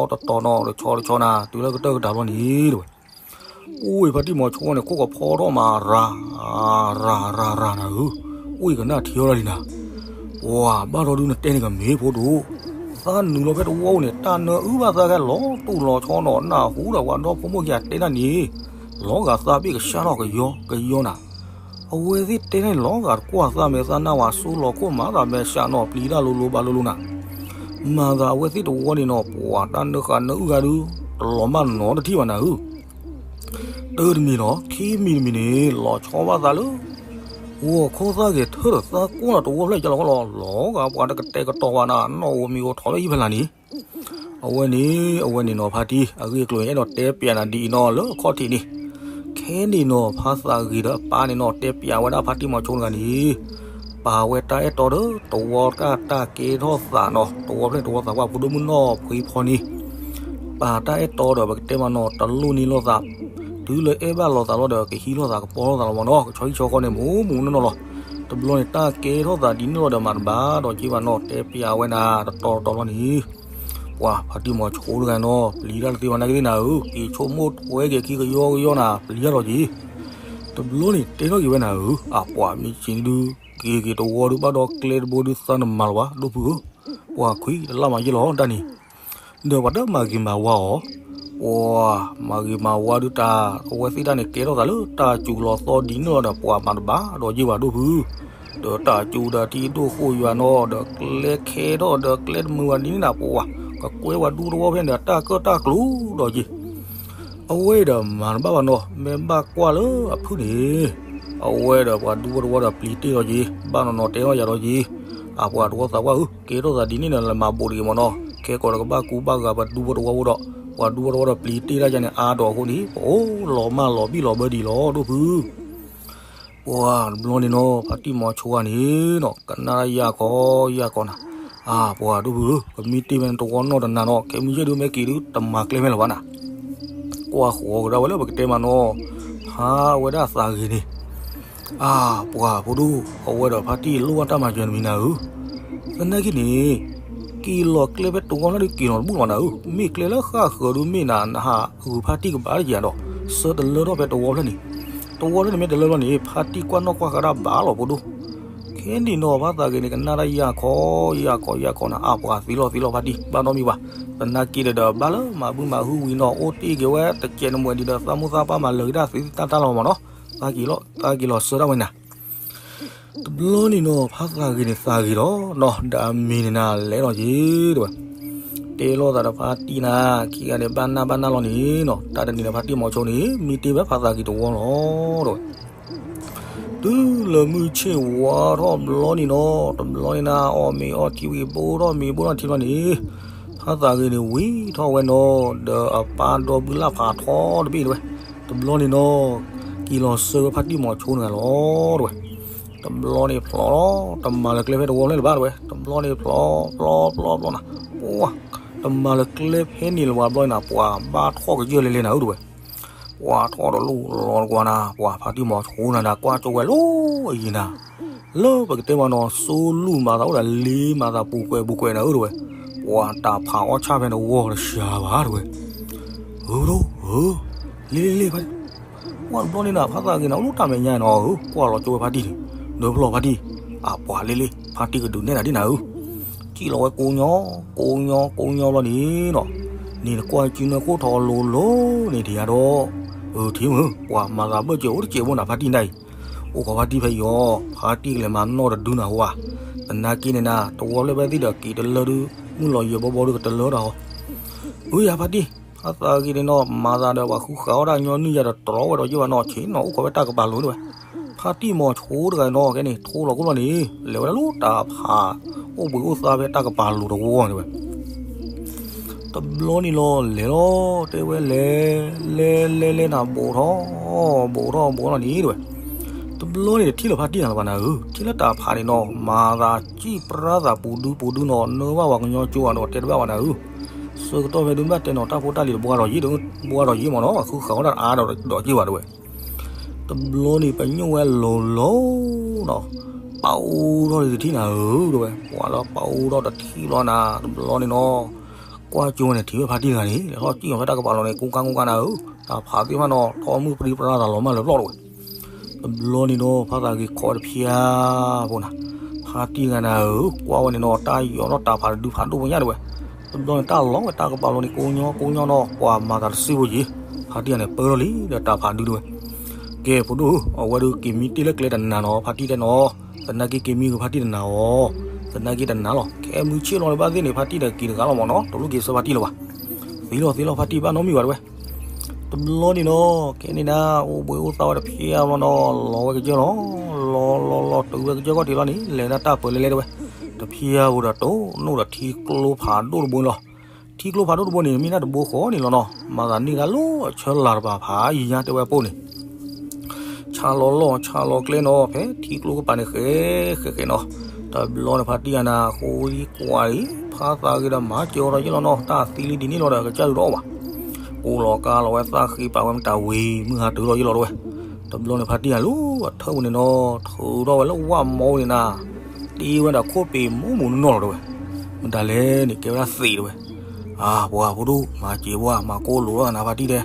ီတတီနီၤ တဆီတဆီနၤ တုၤလၢကတၢၢ်ကတၢၢ်ဘျီန့ၣ်တဝဲ အိၣ်ဝဲဖါတံၢ်မီၤဆိန့ၣ် ခိၣ်ကဖီထီၣ်မး ရၤ ရၤ ရၤ ရၤနၤဧၢ, အိၣ်ကနၣ်ထံအီၣ်လီၤလံနၤ, ပှၤဘၣ်ဒီဒုနတဲန့ၣ်ကမ့ၢ်ဖိဒိၣ်, သးနုာ်လီၤဖဲတဝီန့ၣ် တၢ်နၢအုၣ်ဘၣ်သးခဲလီၤတူၢ်လီၤဆီနီၤ နၢ်ဟူဒီးပှၤဒီဖိမိၢ်ခံဂၤတဲတၢ်န့ၣ်, လီၤဂာ်သးဘ့ၣ်ကဆှၣ်ထီၣ်ကယီကယီနၤ, အဝဲသ့ၣ်တဲန့ၣ် လီၤဂာ်တကွၢ်သးမဲာ်သးနၢ်ဝဲ ဆိလီၤခိၣ်မၤသးမဲာ်ဆှးနီၤ ပျံၤတၢ်လိၤလိၤဘၣ်လိၤလိၤနၤ, မၤသးအဝဲသ့ၣ်တဝီန့ၣ်နီၤ ပှၤတၢ်နၢဃာ်နၢအုၣ်ဂၤဒုး တလီၤမၢ်နီတထံၣ်ဘၣ်နၤဧၢ, တၢ်တမံၤနီၤ ခံမံၤတမံၤန့ၣ် လီၤဆီဘၣ်သးလၢ ဂီၤခီသၣ်ဂ့ၤထၢၣ်ဒီးသးကိၢ်လီၤတဝီဖျၢၣ်ကလီၤဃီလီၤ လီၤဂာ်ပှၤတကတဲာ်ကတီၤဘၣ်နၤ နီၣ်ဧိၤမံၤဧိၤထီၣ်လၢဟံၣ်ဖဲလၢ်န့ၣ်, အဝဲန့ၣ် အဝဲန့ၣ်နီၤ ဖါတံၢ် အဂ့ၢ်အကျိၤန့ၣ် အဲၣ်ဒိးတဲပၠးနၤဒ်အံၤနီၤ လၢအခီၣ်ထံးန့ၣ်, ခဲန့ၣ်နီၤ ဖါသးဂ့ၤဒီးအပၢ်န့ၣ်နီၤ တဲပၠးဝဲဒၣ်ဖါတံၢ်မီၤဆိတဂၤန့ၣ် ပာ်ဝဲတၢ်အဲၣ်တီဒီး တဝီတၢ်ကဲထီၣ်သးနီၤ တဝီဖျၢၣ်တဝီသးပှၢ် ဖိဒိၣ်မုၣ်နီၢ်ဖှ့ဖီန့ၣ် ပာ်တၢ်အဲၣ်တီဒီး ပကတဲမးနီၤ တလိၣ်န့ၢ်လိာ်သး, တုၤလၢအဲၣ်ဘၣ်လိာ်သးလီၤဒီး ကဟံးလိာ်သးကပီၤလိာ်သးလီၤမးနီၤ ကဆီဟံၣ်ဆီဃီန့ၣ် မိၢ်မိၢ်နီၢ်နီၢ်လီၤ. တဘျီန့ၣ် တၢ်ကဲထီၣ်သးဒ်န့ၣ်လီၤဒီး မၤတဘၣ်ဒီးက့ဘၣ်နီၤ တဲပၠးဝဲနၤ တတီတတီလီၤန့ၣ် ပှၤဖါတံၢ်မီၤဆိတဂၤနီၤ ပျံၤတၢ်တသ့ဘၣ်နာ်က့သ့ၣ်နၤဧၢ, က့ၤဆိကမိၣ်ထွဲက့ၤခံကယီကယီနၤ ပျံၤတၢ်လီၤက့ၤ, တဘျီန့ၣ် တဲထီၣ်က့ၤဝဲနၤဧၢ, အပှၤမ့ၢ်စ့ၤဒုး က့ၤက့ၤတဝီဒုး ဘၣ်ဒီကျဲတဘိဒုး သးနမၤလီၤဘၣ် ဒိၣ်ဖုဧၢ, ပှၤခွံတလၢ်မၤယ့ၢ်လီၤတၢ်န့ၣ်, ဒီးပှၤတမၤဂ့ၤမၤဝါအီၤ, ပှၤမၤဂ့ၤမၤဝါဒုးတၢ် အဝဲသ့ၣ်တၢ်န့ၣ် ကဲထီၣ်သးလၢတၢ်စူၤလီၤသီဒ်န့ၣ်လီၤဒီး ပှၤမၤတဘၣ်ဒီးယ့ၢ်ဘၣ်ဒိၣ်ဖု ဒီးတၢ်စူၤဒီးထံဒိၣ်ဃိၣ်ယွၤနီၤ ဒီးကျဲခဲထီၣ်ဒီးကျဲတမုာ်ဘၣ်ဒ်န့ၣ်နၤ ပှၤကကွဲပှၤဒူသဝီဖဲန့ၣ်ဒီး တၢ်ကၢၣ်တၢ်ကျူၤဒီးယ့ၢ်, အဝဲဒီးမၤတဘၣ်ဘၣ်နီၤ မ့ၢ်ဘၣ်ကွၢ်လၢအဖုၣ်န့ၣ်, အဝဲဒီးပှၤဒူဖိတဝီဒီးပျံၤတ့ၢ်လီၤက့ၤ, ဘၣ်နီၢ်နီၢ်တဲထီၣ်ယၤဒီးက့ၤ, အပှၤတဝီသးပှၢ်ဧၢ, ကဲထီၣ်သးဒ်န့ၣ်ဒီး လဲၤမၤဘူးတဂ့ၤမးနီၤ, ခဲကိာ်ဒီးကဘၣ်ကူဘၣ်ဂာ်ပှၤဒူဖိတဝီဖိဒီး, ပှၤဒူဖိတဝီဒီးပျံၤတ့ၢ်တၢ်ယါန့ၣ် အါဒီးအဃိန့ၣ် ပအိၣ်လီၤမၢ်လီၤဘံၣ်လီၤဘၢဒ်အံၤလီၤ ဒိၣ်ဖု ပှၤတဘျီန့ၣ်နီၤ ဖါတံၢ်မီၤဆိဂၤန့ၣ်နီၤ ကနၣ်တၢ်ယၤခီယၤခီနၤ, အါ ပှၤဒိၣ်ဖုဧၢ, ပမ့ၢ်တ့ၢ်ဝဲနတဝီနီၢ်တနၤနီၤ ခဲမုၢ်ယဲၢ်ဒုးမ့ၢ်က့ၤဒုး တမၤကျဲဖဲလၢၤဘၣ်နၤ, ကွၢ်ဃီၤကဒါဝဲလၢပကတဲမးနီၤ, ဖါဝဲဒၣ်သးဂ့ၤန့ၣ် အါ ပှၤဖိဒိၣ် အဝဲဒီးဖါတံၢ်လိၣ်ဘၣ်တၢ်မၤစၢၤတမံၤနၤဧၢ, သနာ်က့န့ၣ် က့ၤလီၤကျဲဖဲတဝီဖျၢၣ်ဒုးက့ၤလီၤတဘူၣ်လီၤနၤဧၢ, မ့ၢ်ကျဲလၢဃၣ်ဃၢၤဒုးမ့ၢ်နၤ နဟးဂုာ်ဖါတံၢ်ကဘၣ်တယၤဒီး ဆၢတလၢထီၣ်ဖဲတဝီဖျၢၣ်န့ၣ်, တဝီဖျၢၣ်န့ၣ်မ့ၢ်တလၢလီၤန့ၣ် ဖါတံၢ်ကွၢ်နီၣ်ကွၢ်ဃာ်ဒၣ်ဘၣ်လီၤဖိဒိၣ်, ခဲန့ၣ်နီၤ ဖါသးဂ့ၤန့ၣ် ကနၣ်တၢ်ယၤခီယၤခီယၤခီနၤ အါ ပှၤသံလီၤသံလီၤဖါတံၢ် ဘၣ်နီတမံၤဘၣ်, သနာ်က့ဒီး ဘၣ်လၢမၤဘုမၤဟုဝံၤနီၤ အိၣ်တ့ၢ်က့ၤဝဲတစဲးနမှဲၣ်ဒံးဒီး သးမိၢ်သးပၢ်မၤလၢာ်က့ၤတၢ်သ့တၢ်တၢ်လီၤမးနီၤ, သးက့ၤလီၤ သးက့ၤလီၤဆၢဒၣ်ဝဲနၤ တဘျီန့ၣ်နီၤ ဖါသးဂ့ၤန့ၣ်သးဂ့ၤဒီးနီၤ ဒီးအမံၤန့ၣ်နၤလဲၤလီၤက့ၤတဲဝဲ, တဲလိာ်သးဒီးဖါတံၢ်နၤ ခံဂၤန့ၣ် ဘၣ်နၢ်ဘၣ်နၢ်လီၤန့ၣ်နီၤ တၢ်တနံၤန့ၣ် ဖါတံၢ်မီၤဆိန့ၣ် မံတ့ၢ်ဝဲဖါသးဂ့ၤတဝီလီၤတဲဝဲ, တုၤ တုၤလၢမုၢ်ဆ့ၣ်ဝါထီၣ်ဘျီန့ၣ်နီၤ, တဘျီန့ၣ်နၤ အီၣ်မ့ၤအီထံဝံၤ ဘိထီၣ်မ့ၤဘိထီၣ်ထံဘျီန့ၣ်, ဖါသးဂ့ၤန့ၣ်ဝံၤထီၣ်ဝဲနီၤ, ဒီးအပၢ်ဒီဘုလၢ်ဖးထီတဘ့ၣ်တဝဲ, တဘျီန့ၣ်နီၤ, က့ၤလီၤဆှၢဝဲဖါတံၢ်မီၤဆိန့ၣ်လီၤတဝဲ. တဘျီန့ၣ်ဖျိးလီၤ, တမၤလၢကျဲဖဲတဝီဖျၢၣ်လၢၤဘၣ်တဝဲ, တဘျီန့ၣ်ဖျိး ဖျိး ဖျိး ဖျိးနၤ, ပှၤ တမၤလၢကျဲဖဲန့ၣ်လၢၤဘၣ်ဘျီန့ၣ်နၤ, ပှၤဘၣ်ထီၣ်ကစၢၢ်လဲၤလဲၤနၤဧၢတဝဲ. ပှၤထီၣ်တလူၢ်လီၤတကွၢ်နၤ, ပှၤဖါတံၢ်မီၤဆိနၤဒီး ကွၢ်ကၠိဝဲလီၤအယံၤနၤ, လၢပကတဲမးနီၤ စိလူၢ်မၤသးအိၣ်ဒီးလ့မၤသးပူၤကွဲးပူၤကွဲးနၤဧၢတဝဲ, ပှၤတၢ်ဖးအီၣ်ဆၣ်ဖဲနဝီတစှၤဘၣ်တဝဲ. ဧၢဒိ ဧၢ, လ့လ့လ့ ဖါတံၢ်, ပှၤတဘျီန့ၣ်နၤ ဖါသးဂ့ၤနၤ အိၣ်လၢတၢ်မဲာ်ညါနီၤဧၢ, ကွၢ်လီၤကၠိဝဲဖါတံၢ်န့ၣ်, ဒၢဖျီၣ်ဖါတံၢ်, အပှၤလ့လ့ ဖါတံၢ်ကဒုးနဲၣ်နၤဒ်နၤဧၢ. စံၣ်လီၤဝဲကိးညီ ကိးညီ ကိးညီဘျီန့ၣ်နီၤ, န့ၣ်နကွၢ်စုနၢခိၣ်ထီၣ်လိၤလိၤန့ၣ်ထံၣ်ယါဒီး, အၢထံၣ်မုၢ် ပှၤမၤသးဘၢၣ်စဲးအိၣ်တစဲးဘိနၤ ဖါတံၢ်နၤအံၤ, အိၣ်ခိးဖါတံၢ်ဖဲအံၤအီၤ, ဖါတံၢ်ကလဲၤမၤနီၣ်တဒုနၤဝဲ, သနာ်က့န့ၣ်နၤ တဝီဖျၢၣ်ဖဲသ့ၣ်ဒီးက့ၤတလၢဒု, မုၢ်လီၤယၢၤဘီဘီဒုကတလၢတၢ်ဟီ, အၢယၤဖါတံၢ်, ဖါသးဂ့ၤန့ၣ်နီၤ မၤသးဒီးပှၤဃုဃာ်အီၣ်တၢ်ညီနုၢ်ယၤဒီးတြီဝဲဒီးယ့ၢ်ဘၣ်နီၤ, ဆ့ၣ်နီၤအိၣ်ခိးဝဲတၢ်ကပၤလိၤတဝဲ, ဖါတံၢ်မီၤဆိတဂၤနီၤ ခဲန့ၣ် ထိလီၤခိၣ်လီၤန့ၣ် လဲၤဝဲဒၣ်လၢတၢ်ဖး အိၣ်ဘှံးအိၣ်သါဖဲတၢ်ကပၤလိၤတဝီန့ၣ်ဝဲ တဘျီန့ၣ်လီၤ လဲၤလီၤ တဲဝဲလဲၤ လဲၤလဲၤလဲၤနၤ ဘူးထီၣ် ဘူးထီၣ်ဘူးထီၣ်န့ၣ်တဝဲ, တဘျီန့ၣ်တထံၣ်လၢၤဖါတံၢ်နၤလၢၤဘၣ်နၤဧၢ, ထံၣ်လၢတၢ်ဖးန့ၣ်နီၤ မၤသးစံၣ်ပြၢသးပူၤဒုပူၤဒုနီၤ နၢဘၣ်ပှၤကညီကၠိအီၤဒီးတဲတဘၣ်ဘၣ်နၤဧၢ, ဆၢကတီၢ်ဖဲဒုမ့ၢ်တဲနီၤ တၢ်ဖိတၢ်လံၤတဘှါဒီးယ့ၢ် ဘှါဒီးယ့ၢ်မ့ၢ်နီၤ ဃုဃာ်အီၣ်တၢ်အါဒီးဒီးယ့ၢ်ဘၣ်တဝဲ တဘျီန့ၣ် ပညိၣ်ဝဲလိၤလိၤနီၤ, ပာ်အူထီၣ်တထံၣ်နၤဧၢတဝဲ, ပှၤလၢပာ်အူထီၣ်တထံၣ်လီၤနၤ တဘျီန့ၣ်နီၤ, ကွၢ်ကၠိန့ၣ်ထံၣ်ဝဲဖါတံၢ်တဂၤန့ၣ် လဲၤထီၣ်စံၣ်အီၤဖဲတၢ်ကပၤလီၤန့ၣ် ကူကါကူကါနၤဧၢ, တၢ်ဖးသ့ၣ်တဖၣ်နီၤ ထီၣ်မုၢ်ပြံပြါသးလီၤမၢ်လၢပျီၢ်တဝဲ, တဘျီန့ၣ်နီၤ ဖါသးဂ့ၤခိးတဖျါဖိနၤ, ဖါတံၢ်တဂၤနၤဧၢ ကွၢ်ဝဲန့ၣ်နီၤ တၢ်ယီၤထီၣ်တၢ်ဖးတဒုဖးဒိၣ်ပညၣ်တဝဲ, တဘျီန့ၣ် တၢ်လီၤဝဲတၢ်ကပၤလီၤန့ၣ် ကိးညီကိးညီနီၤ ပှၤမၤသးတစ့ဖိက့ၤ, ဖါတံၢ်တဂၤန့ၣ် ပၢထီၣ်လံဒီးတၢ်ဖးဒုတဝဲ, ကဲဖိဒိၣ်ဧၢ အဝဲဒုးက့ၤမံတ့ၢ်လၢကျဲတနၤနီၤ ဖါတံၢ်တဲနီၤ, သနာ်က့က့ၤမံဂ့ၤဖါတံၢ်တနၤအီၤ, သနာ်က့တနၤလီၤ ခဲမုၢ်ဆ့ၣ်လီၤလၢၤဘၣ်သ့ၣ်န့ၣ် ဖါတံၢ်ဒီးက့ၤတဂၤလီၤမ့ၢ်နီၤ တလိၣ်က့ၤဆှၢဖါတံၢ်လၢၤဘၣ်, သ့လီၤသ့လီၤဖါတံၢ်ဘၣ်နီတမံၤဘၣ်တဝဲ တဘျီန့ၣ်နီၤ ခဲန့ၣ်နၤ အိၣ်ဘှံးအိၣ်သါဝဲတဖျါဘျီနီၤ လီၤဝဲကစၢၢ်လီၤ, လီၤလီၤလီၤတုၤဝဲကစၢၢ်ခီၣ်ထံးလီၤန့ၣ် လဲၤဒၣ်တၢ်ပၢၤလဲၣ်လဲၣ်တဝဲ, တဖျါဖိဒီးတိၢ်နီၣ်ဒီးထံကျိဖးဒိၣ်တဘိန့ၣ်လီၤ, ထံကျိဖးဒိၣ်တဘိန့ၣ် မ့ၢ်ဒၣ်တဘိဃီန့ၣ်လီၤနီၤ မၤသးန့ၢ်ဒၣ်လၢအဆၢလၤတပၤဖးယံၤညါတဲဝဲအပိၢ်န့ၣ် ဆါလီၤလီၢ်ဆါလီၤကျဲနီၤ ဖဲထံကျိကပၤန့ၣ်ဃဲဃဲဃဲနီၤ, တဘျီန့ၣ်ဖါတံၢ်အနၤ ဃိလံကွၢ်လံ, ဖါသးဂ့ၤဒီးမၤစၢၤအီၤဒီးယ့ၢ်လီၤနီၤ တၢ်သံလံဒ်န့ၣ်လီၤဒီး ကစၢ်ဒုးဒီးအီၣ်ဘၣ်, ကိးလီၤကါလီၤဝဲသၣ်ဃ့ပာ်ဝဲမတၤဝံၤ မုၢ်ဟါတုၤလီၤယ့ၢ်လီၤတဝဲ, တဘျီန့ၣ်ဖါတံၢ်အလူၤအထၢၣ်ပူၤန့ၣ်နီၤ ထုးထီၣ်ဝဲလၢဝၣ်မီန့ၣ်နၤ, တ့ဝဲဒီးခိၣ်ပ့ၤမူမူနီၢ်နီၢ်လီၤတဝဲ, မတၤလဲၣ်န့ၣ် ကဲဝဲဒၣ်သံးတဝဲ, အၢ ပှၤဖိဒိၣ် မၤစၢၤပှၤ မၤကိၢ်လိာ်ထီၣ်နၤဖါတံၢ်တဲ,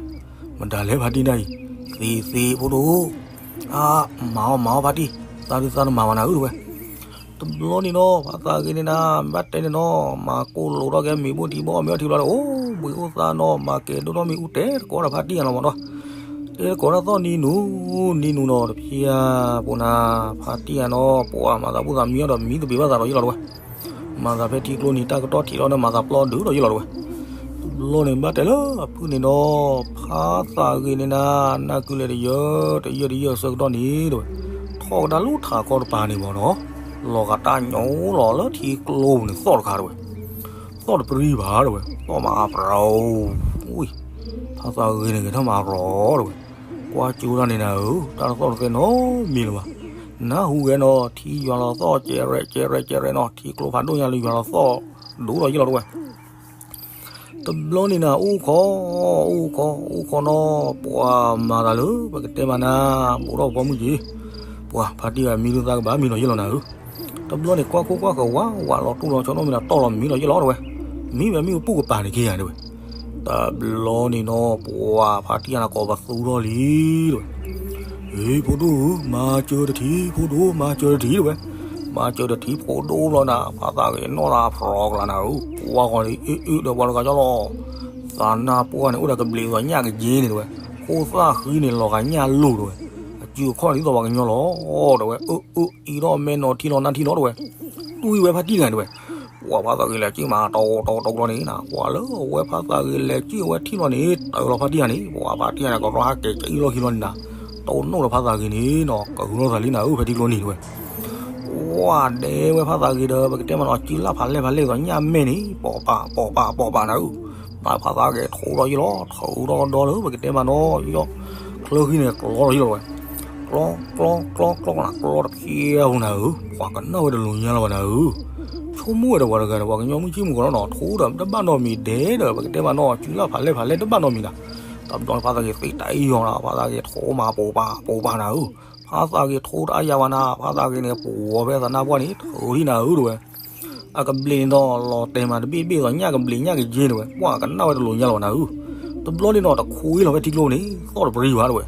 မတၤလဲၣ်ဖါတံၢ်နၤအံၤ, သံးသံးဖိဒိၣ်, အၢ မၤအီၣ်မၤအီၣ်ဖါတံၢ်, သးဒုးသးတမၤဘၣ်နၤဧၢတဝဲ တဘျီန့ၣ်နီၤ ဖါသးဂ့ၤန့ၣ်နၤ ဘၣ်တဲန့ၣ်နီၤ မၤကိၢ်လိာ်ထီၣ်က့ၤမ့ၤဘိၣ်ထံဘိၣ်အီၣ်မ့ၤအီထံဘျီဒီး အိၣ်ဘှံးအိၣ်သါနီၤ မၤကဲၤဒိၣ်ထီၣ်မ့ၢ်အူ တဲသကိးဒီးဖါတံၢ်ယၤလီၤမးနီၤ, တဲသကိးတၢ်သီၣ်နံၤနူၤ, နံၤနူၤနီၤတဖျါဖိနၤ, ဖါတံၢ်ယၤနီၤ ပှၤမၤသးဘူၣ်သးမံအီၣ်ဒီးမံသပ့ၤဘၣ်သးဒီးယ့ၢ်လီၤတဝဲ မၤသးဖဲထံကျိနံၤတၢ်ကတီၢ်ထံးလီၤန့ၣ် မၤသးပျီဒုးဒီးယ့ၢ်လီၤတဝဲ, တဘျီန့ၣ်ဘၣ်တဲလၢအဖုၣ်န့ၣ်နီၤ ဖါသးဂ့ၤန့ၣ်နၤ နၢ်ကုလဲၤတယၢၢ် တယၢၢ်တယၢၢ်အဆၢကတီၢ်န့ၣ်တဝဲ, ထီၣ်ကဒါလၢထးခီတပၤန့ၣ်မးနီၤ, လီၤဂာ်တၢ်ညိလီၤလၢထံကျိပူၤန့ၣ်သီၣ်တခါတဝဲ, သီၣ်တပြံဘၣ်တဝဲ, သီၣ်မၤအပြိ, ဖါသးဂ့ၤန့ၣ်ဂဲၤထီၣ်မၤရီတဝဲ, ကွၢ်ကၠိတၢ်န့ၣ်နၤဧၢ တၢ်တသီၣ်တသဲနီတမံၤလၢၤဘၣ်, နၢ်ဟူဂဲၤနီၤ ထံယွၤလီၤသီၣ် ကဲရဲးကဲရဲးကဲရဲးနီၤ ထံကျိဖးဒိၣ်ညါလၢယွၤလီၤသီၣ် ဒိၣ်ဒီးယ့ၢ်လီၤတဝဲ တဘျီန့ၣ်နၤ အိၣ်ခိး အိၣ်ခိး အိၣ်ခိးနီၤ ပှၤမၤသးလၢ ပကတဲမးနၤ ဘူးထီၣ်ပဖိမုၣ်က့ၤ, ပှၤဖါတံၢ်ဂၤမံဒုးသးကဘၣ်မံလီၤယ့ၢ်လီၤနၤဧၢ, တဘျီန့ၣ် ကွၢ်ခိၣ်ကွၢ်ဃၢၤဝး ဝးလီၤတူၢ်လီၤဆီနီတမံၤဒီး တီၢ်လီၤမံလီၤယ့ၢ်လီၤတဝဲ, မံဝဲမ့ၣ်အူပူၤကပၤန့ၣ်က့ၤယၤတဝဲ, တဘျီန့ၣ်နီၤ ပှၤဖါတံၢ်ဂၤနၤ ကိးပသူထီၣ်လံတဝဲ ဟ့ ဖိဒိၣ်ဧၢ မၤစၢၤတထံၣ် ဖိဒိၣ် မၤစၢၤတထံၣ်တဝဲ, မၤစၢၤတထံၣ်ဖိဒိၣ်ဘျီနၤ ဖါသးဂ့ၤနီၣ်သးဖျိကလါနၤဧၢ, ကွၢ်ဃီၤန့ၣ် အ့ၣ်အ့ၣ်ဒီးပှၤတဂၤကၠီလီၤ, သးနၢ်ပှၢ်န့ၣ် အိၣ်ဒီးကဘျံးသီညၣ်ကယ့န့ၣ်တဝဲ, ခိၣ်သၣ်ဃံန့ၣ် လီၤဂာ်ညၣ်လိၤတဝဲ, အစုအခီၣ်န့ၣ် ဒ်သိးပှၤကညီလီၤတဝဲ, အ့ၣ်အ့ၣ်အံၤဒီးမဲနီၤထံလီၤနၢ်ထံလီၤတဝဲ, တွံၢ်ဝဲဖါတံၢ်တဂၤတဝဲ ပှၤဖါသးဂ့ၤလဲၤကံၣ်မး တီတီတီကလီန့ၣ်နၤ, ပှၤလၢအဝဲဖါသးဂ့ၤလဲၤကံၣ်အဝဲထံၣ်လီၤန့ၣ် တၢ်လီၤဖါတံၢ်ဂၤန့ၣ် ပှၤဖါတံၢ်ဂၤန့ၣ် ကရီဟးကဲၤကံၣ်လီၤခံလီၤန့ၣ်နၤ, တၢ်အိၣ်နီၣ်ဒီးဖါသးဂ့ၤန့ၣ်နီၤ ကဟုထီၣ်သးလံနၤဧၢ ဖဲထံကျိနံၤတဲဝဲ. ပှၤဒဲဝဲဖါသးဂ့ၤဒီး ပကတဲမးနီၤ စုလၢ်ဖးလဲၢ်ဖးလဲၢ်ဒီးညၣ်မဲာ်န့ၣ် ပိာ်ပာ်ပိာ်ပာ်ပိာ်ပာ်နၤဧၢ. တၢ်ဖးသးဂ့ၤထိးဒီးယ့ၢ်လီၤ ထုးဒီးဒီလၢ ပကတဲမးနီၤ ယီၢ်ချၢဃံန့ၣ် ကျီဒီးယ့ၢ်လီၤတဲဝဲ. ကျီ ကျီ ကျီ ကျီ ကျီတဖျဲးဖိနၤဧၢ. ပှၤကနၣ်ဝဲတလိၤညါလၢၤဘၣ်နၤဧၢ. ဆိကမိၣ်ဝဲဒီးပှၤတဂၤဒီး ပှၤကညီမုၣ်ဆ့ၣ်မုၣ်ကီးလီၤနီၤ ထိးဒီးတဘၣ်နီတမံၤဒဲးဒီး ပကတဲမးနီၤ စုလၢ်ဖးလဲၢ်ဖးလဲၢ်တဘၣ်နီတမံၤနၤ. တဘျီန့ၣ်ဖါသးဂ့ၤသ့တၢ်အံၣ်ယီၤနၤ ဖါသးဂ့ၤထိးမးပိာ်ပာ်ပိာ်ပာ်နၤဧၢ. ဖါသးဂ့ၤထိးတၢ်အါယၤဘၣ်နၤ ဖါသးဂ့ၤန့ၣ် ပှၤဖဲသးနါပှၢ်န့ၣ် ထုးဒံးနၤဧၢတဲဝဲ. အကဘျံးန့ၣ်ဒီး လီၤတဲာ်မးတဘ့ၣ်ဘ့ၣ်ဒီး ညၣ်ကဘျံးညၣ်ကယ့ၤတဲဝဲ ပှၤကနၣ်ဝဲတလိၤညါလၢၤဘၣ်နၤဧၢ. တဘျီန့ၣ်နီၤ တခွံလီၤဖဲထံကျိန့ၣ် သီၣ်တပရံၤဘၣ်တဲဝဲ.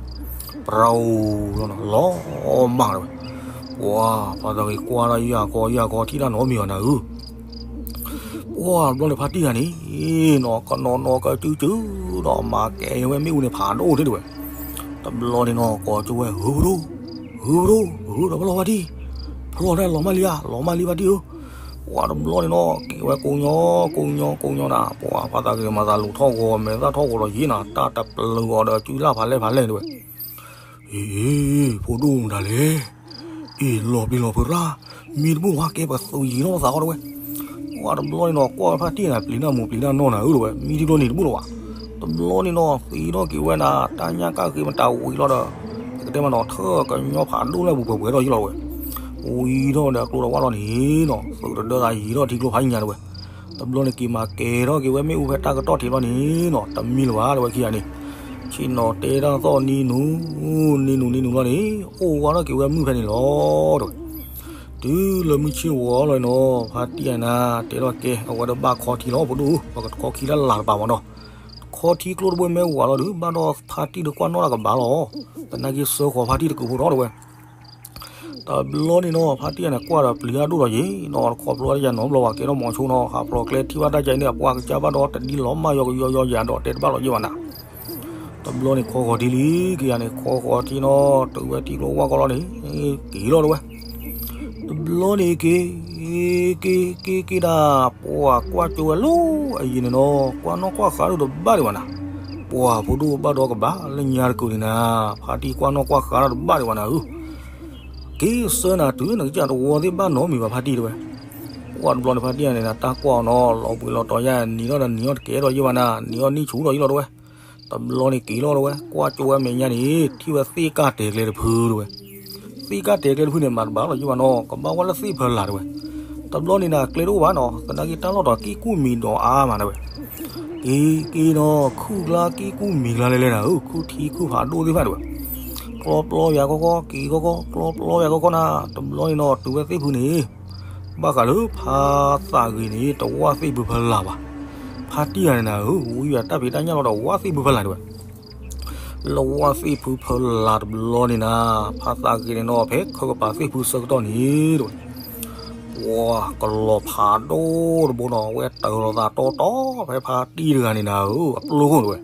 ပရၤဧိၤလီၤနီၤ လီၤမၢ်တဲဝဲ. ပှၤဖါသးဂ့ၤကွၢ်တၢ်ယၢ်ခီယၢ်ခီထံၣ်တၢ်နီတမံၤဘၣ်နၤဧၢ. ပှၤတဘျီန့ၣ်ဖါတံၢ်ဂၤန့ၣ်နီၤ ကနီၤနီၤကစုစုဒီး မၤကဲဝဲမ့ၣ်အူန့ၣ်ဖးဒိၣ်ထံၣ်တဲဝဲ. တဘျီန့ၣ်နီၤ ကိးကၠိဝဲ ဟုပဒိၣ် ဟုပဒိၣ် ဟုဒီးဖျီဖါတံၢ် ဖျီတၢ်လီၤမၢ်လံဧါ လီၤမၢ်လံဖါတံၢ်ဧၢ. ပှၤတဘျီန့ၣ်နီၤ က့ၤဝဲကိးညီ ကိးညီ ကိးညီနၤ ပှၤဖါသးဂ့ၤမၤသးလိၤထီၣ်ဂီၤ မဲာ်သၣ်ထီၣ်ဂီၤဒီးယ့ၢ်နၤ တၢ်တပျုာ်အီၤဒီး စုလၢ်ဖးလဲၢ်ဖးလဲၢ်တဲဝဲ. အ့ ဖိဒိၣ်မတၤလဲၣ်. အ့ လီၤပျံၤလီၤဖုးရၣ် မံတဘူၣ်ဝဲကဲပသူယံၤထီၣ်ပသးဃီတဲဝဲ. ပှၤတဘျီန့ၣ်နီၤ ကွၢ်ဝဲဖါတံၢ်နၤ ပျံၤတၢ်မူးပျံၤတၢ်နီၢ်နၤဧၢတဲဝဲ မံထံကျိနံၤတဘူၣ်လီၤဘၣ်. တဘျီန့ၣ်နီၤ သံထီၣ်က့ၤဝဲနၤ တၢ်ညၣ်ကၣ်ဃ့မတၤဝံၤလီၤဒီး ပကတဲမးနီၤ ထၢၣ်ကညီဖးဒိၣ်လၢပူၤပှဲၤပှဲၤထီၣ်ယ့ၢ်လီၤတဲဝဲ. ဝံၤထီၣ်ဒီးကျိဒီးဝၣ်လီၤန့ၣ်နီၤ သုးတဒၢသးယံၤထီၣ်ထံကျိဖးယံၤညါတဲဝဲ. တဘျီန့ၣ်က့ၤမၤကဲထီၣ်က့ၤဝဲ မ့ၣ်အူဖဲတၢ်ကတီၢ်ထံးလီၤန့ၣ်နီၤ တမံလၢၤဘၣ်တဲဝဲခံဂၤန့ၣ်. ဆ့ၣ်နီၤတဲတၢ်သီၣ်နံၤနူၤ နံၤနူၤနံၤနူၤလီၤန့ၣ် အိၣ်ဝးထီၣ်က့ၤဝဲမုၢ်ဖဲန့ၣ်လီၤတဲဝဲ. တုၤလၢမုၢ်ဆ့ၣ်ဝီလီၤနီၤ ဖါတံၢ်အနၤ တဲထီၣ်ကဲ အဝဲဒၣ်ဘၣ်ခီထံလီၤ ဖိဒိၣ်ဧၢ ပကခီခံလၢလာ်တပၤမးနီၤ. ခီထံကျိတဘိမ့ၢ်ဝးလီၤဒုး ဘၣ်ဒီးဖါတံၢ်ဒီးကွၢ်နီၣ်တၢ်ကဘၣ်လီၤ. သနာ်က့ဆၢဃီၤဖါတံၢ်တကုးဖိထီၣ်တဲဝဲ. တဘျီန့ၣ်နီၤ ဖါတံၢ်န့ၣ် ကွၢ်ဒီးပျံၤတၢ်ဒိၣ်ဒီးယ့ၢ်နီၤ တခီဖျိတၢ်ယၤနီတဘျီဘၣ် ကဲထီၣ်မီၤဆိနီၤ ဟးဖျိးကျဲထံၣ်ဘၣ်တၢ်ကဲန့ၣ် အပှၢ်ကစၢ်ဘၣ်ဒီးတဒ်လီၤမၢ်ယီၤကယီယီယၤဒီးတဲတဘၣ်လီၤယ့ၢ်ဘၣ်နၤ. တဘျီန့ၣ်ခီဃီၤထံလံ က့ၤယၤန့ၣ် ခီဃီၤထံနီၤ တုၤဝဲထံကျိဝၢ်ကီၢ်လီၤန့ၣ် က့ၤလီၤတဲဝဲ. တဘျီန့ၣ်က့ၤ က့ၤ က့ၤ က့ၤဒၣ် ပှၤကွၢ်ကၠိဝဲလၢအယံၤန့ၣ်နီၤ ကွၢ်နီၣ်ကွၢ်ဃာ်ဒိၣ်တဘၣ်ဒံးဘၣ်နၤ. ပှၤဖိဒိၣ်ဘၣ်ဒီးကဘၣ်လၢညါတကုာ်န့ၣ်နၤ ဖါတံၢ်ကွၢ်နီၣ်ကွၢ်ဃာ်ဒိၣ်တဘၣ်ဒံးဘၣ်နၤဧၢ. က့ၤဆၢနၤတုၤနကစၢ်တဝီသ့ၣ်ဘၣ်နီတမံၤဘၣ်ဖါတံၢ်တဲဝဲ. ပှၤတဘျီန့ၣ်ဖါတံၢ်န့ၣ်နၤ တၢ်ကွၢ်အီၤနီၤ လီၤဘှံးလီၤတီၤယါ နံၤထီၣ်ဒီးနံၤအီၣ်တကဲဒီးယ့ၢ်ဘၣ်နၤ နံၤအီၣ်နံၣ်ဆူၣ်ဒီးယ့ၢ်လီၤတဲဝဲ. တဘျီန့ၣ်က့ၤလီၤတဲဝဲ ကွၢ်ကၠိဝဲမဲာ်ညါန့ၣ် ထံၣ်ဝဲသ့ၣ်ကၢ်တဲာ်ကျဲတဖုတဲဝဲ. သ့ၣ်ကၢ်တဲာ်ကျဲတဖုန့ၣ် မၤတဘၣ်လီၤယ့ၢ်ဘၣ်နီၤ ကဘၣ်ဝဲလၢသ့ၣ်ဖၢလာ်တဲဝဲ. တဘျီန့ၣ်နၤ ကျဲတအိၣ်ဘၣ်နီၤ သနာ်က့တၢ်လီၢ်တီၤကံၢ်ကူၣ်မံၤဒီးအါမးတဲဝဲ. က့ၤက့ၤနီၤ ခုၣ်ကျါကံၢ်ကူၣ်မံၤကျါလဲၤလဲၤနၤဧၢ ခုၣ်ထံခုၣ်ဖးဒိၣ်သ့ၣ်တဖၣ်တဲဝဲ. ကျီပျီယၤကီကီ က့ၤကီကီ ကျီပျီယၤကီကီနၤ တဘျီန့ၣ်နီၤ တုၤဝဲသ့ၣ်ဖုန့ၣ် ဘၣ်ဃးလၢဖါသးဂ့ၤန့ၣ် တဝၣ်သ့ၣ်ဖုဖၢလာ်ဘၣ်. ဖါတံၢ်ဂၤန့ၣ်နၤဧၢ ဝံယၤတၢ်ဖံးတၢ်ညၣ်လီၤဒီးဝၣ်သ့ၣ်ဖုဖၢလာ်တဲဝဲ. လၢဝၣ်သ့ၣ်ဖုဖၢလာ်တဘျီန့ၣ်နၤ ဖါသးဂ့ၤန့ၣ်နီၤ ဖဲခၢကပၤသ့ၣ်ဖုဆၢကတီၢ်န့ၣ်တဲဝဲ. ပှၤကလီၤဖးဒိၣ်တဘိနီၤ ဝဲတၢၤလီၤသးတီတီ ဖဲဖါတံၢ်တဂၤန့ၣ်နၤဧၢ အပျိၢ်ခိၣ်တဲဝဲ.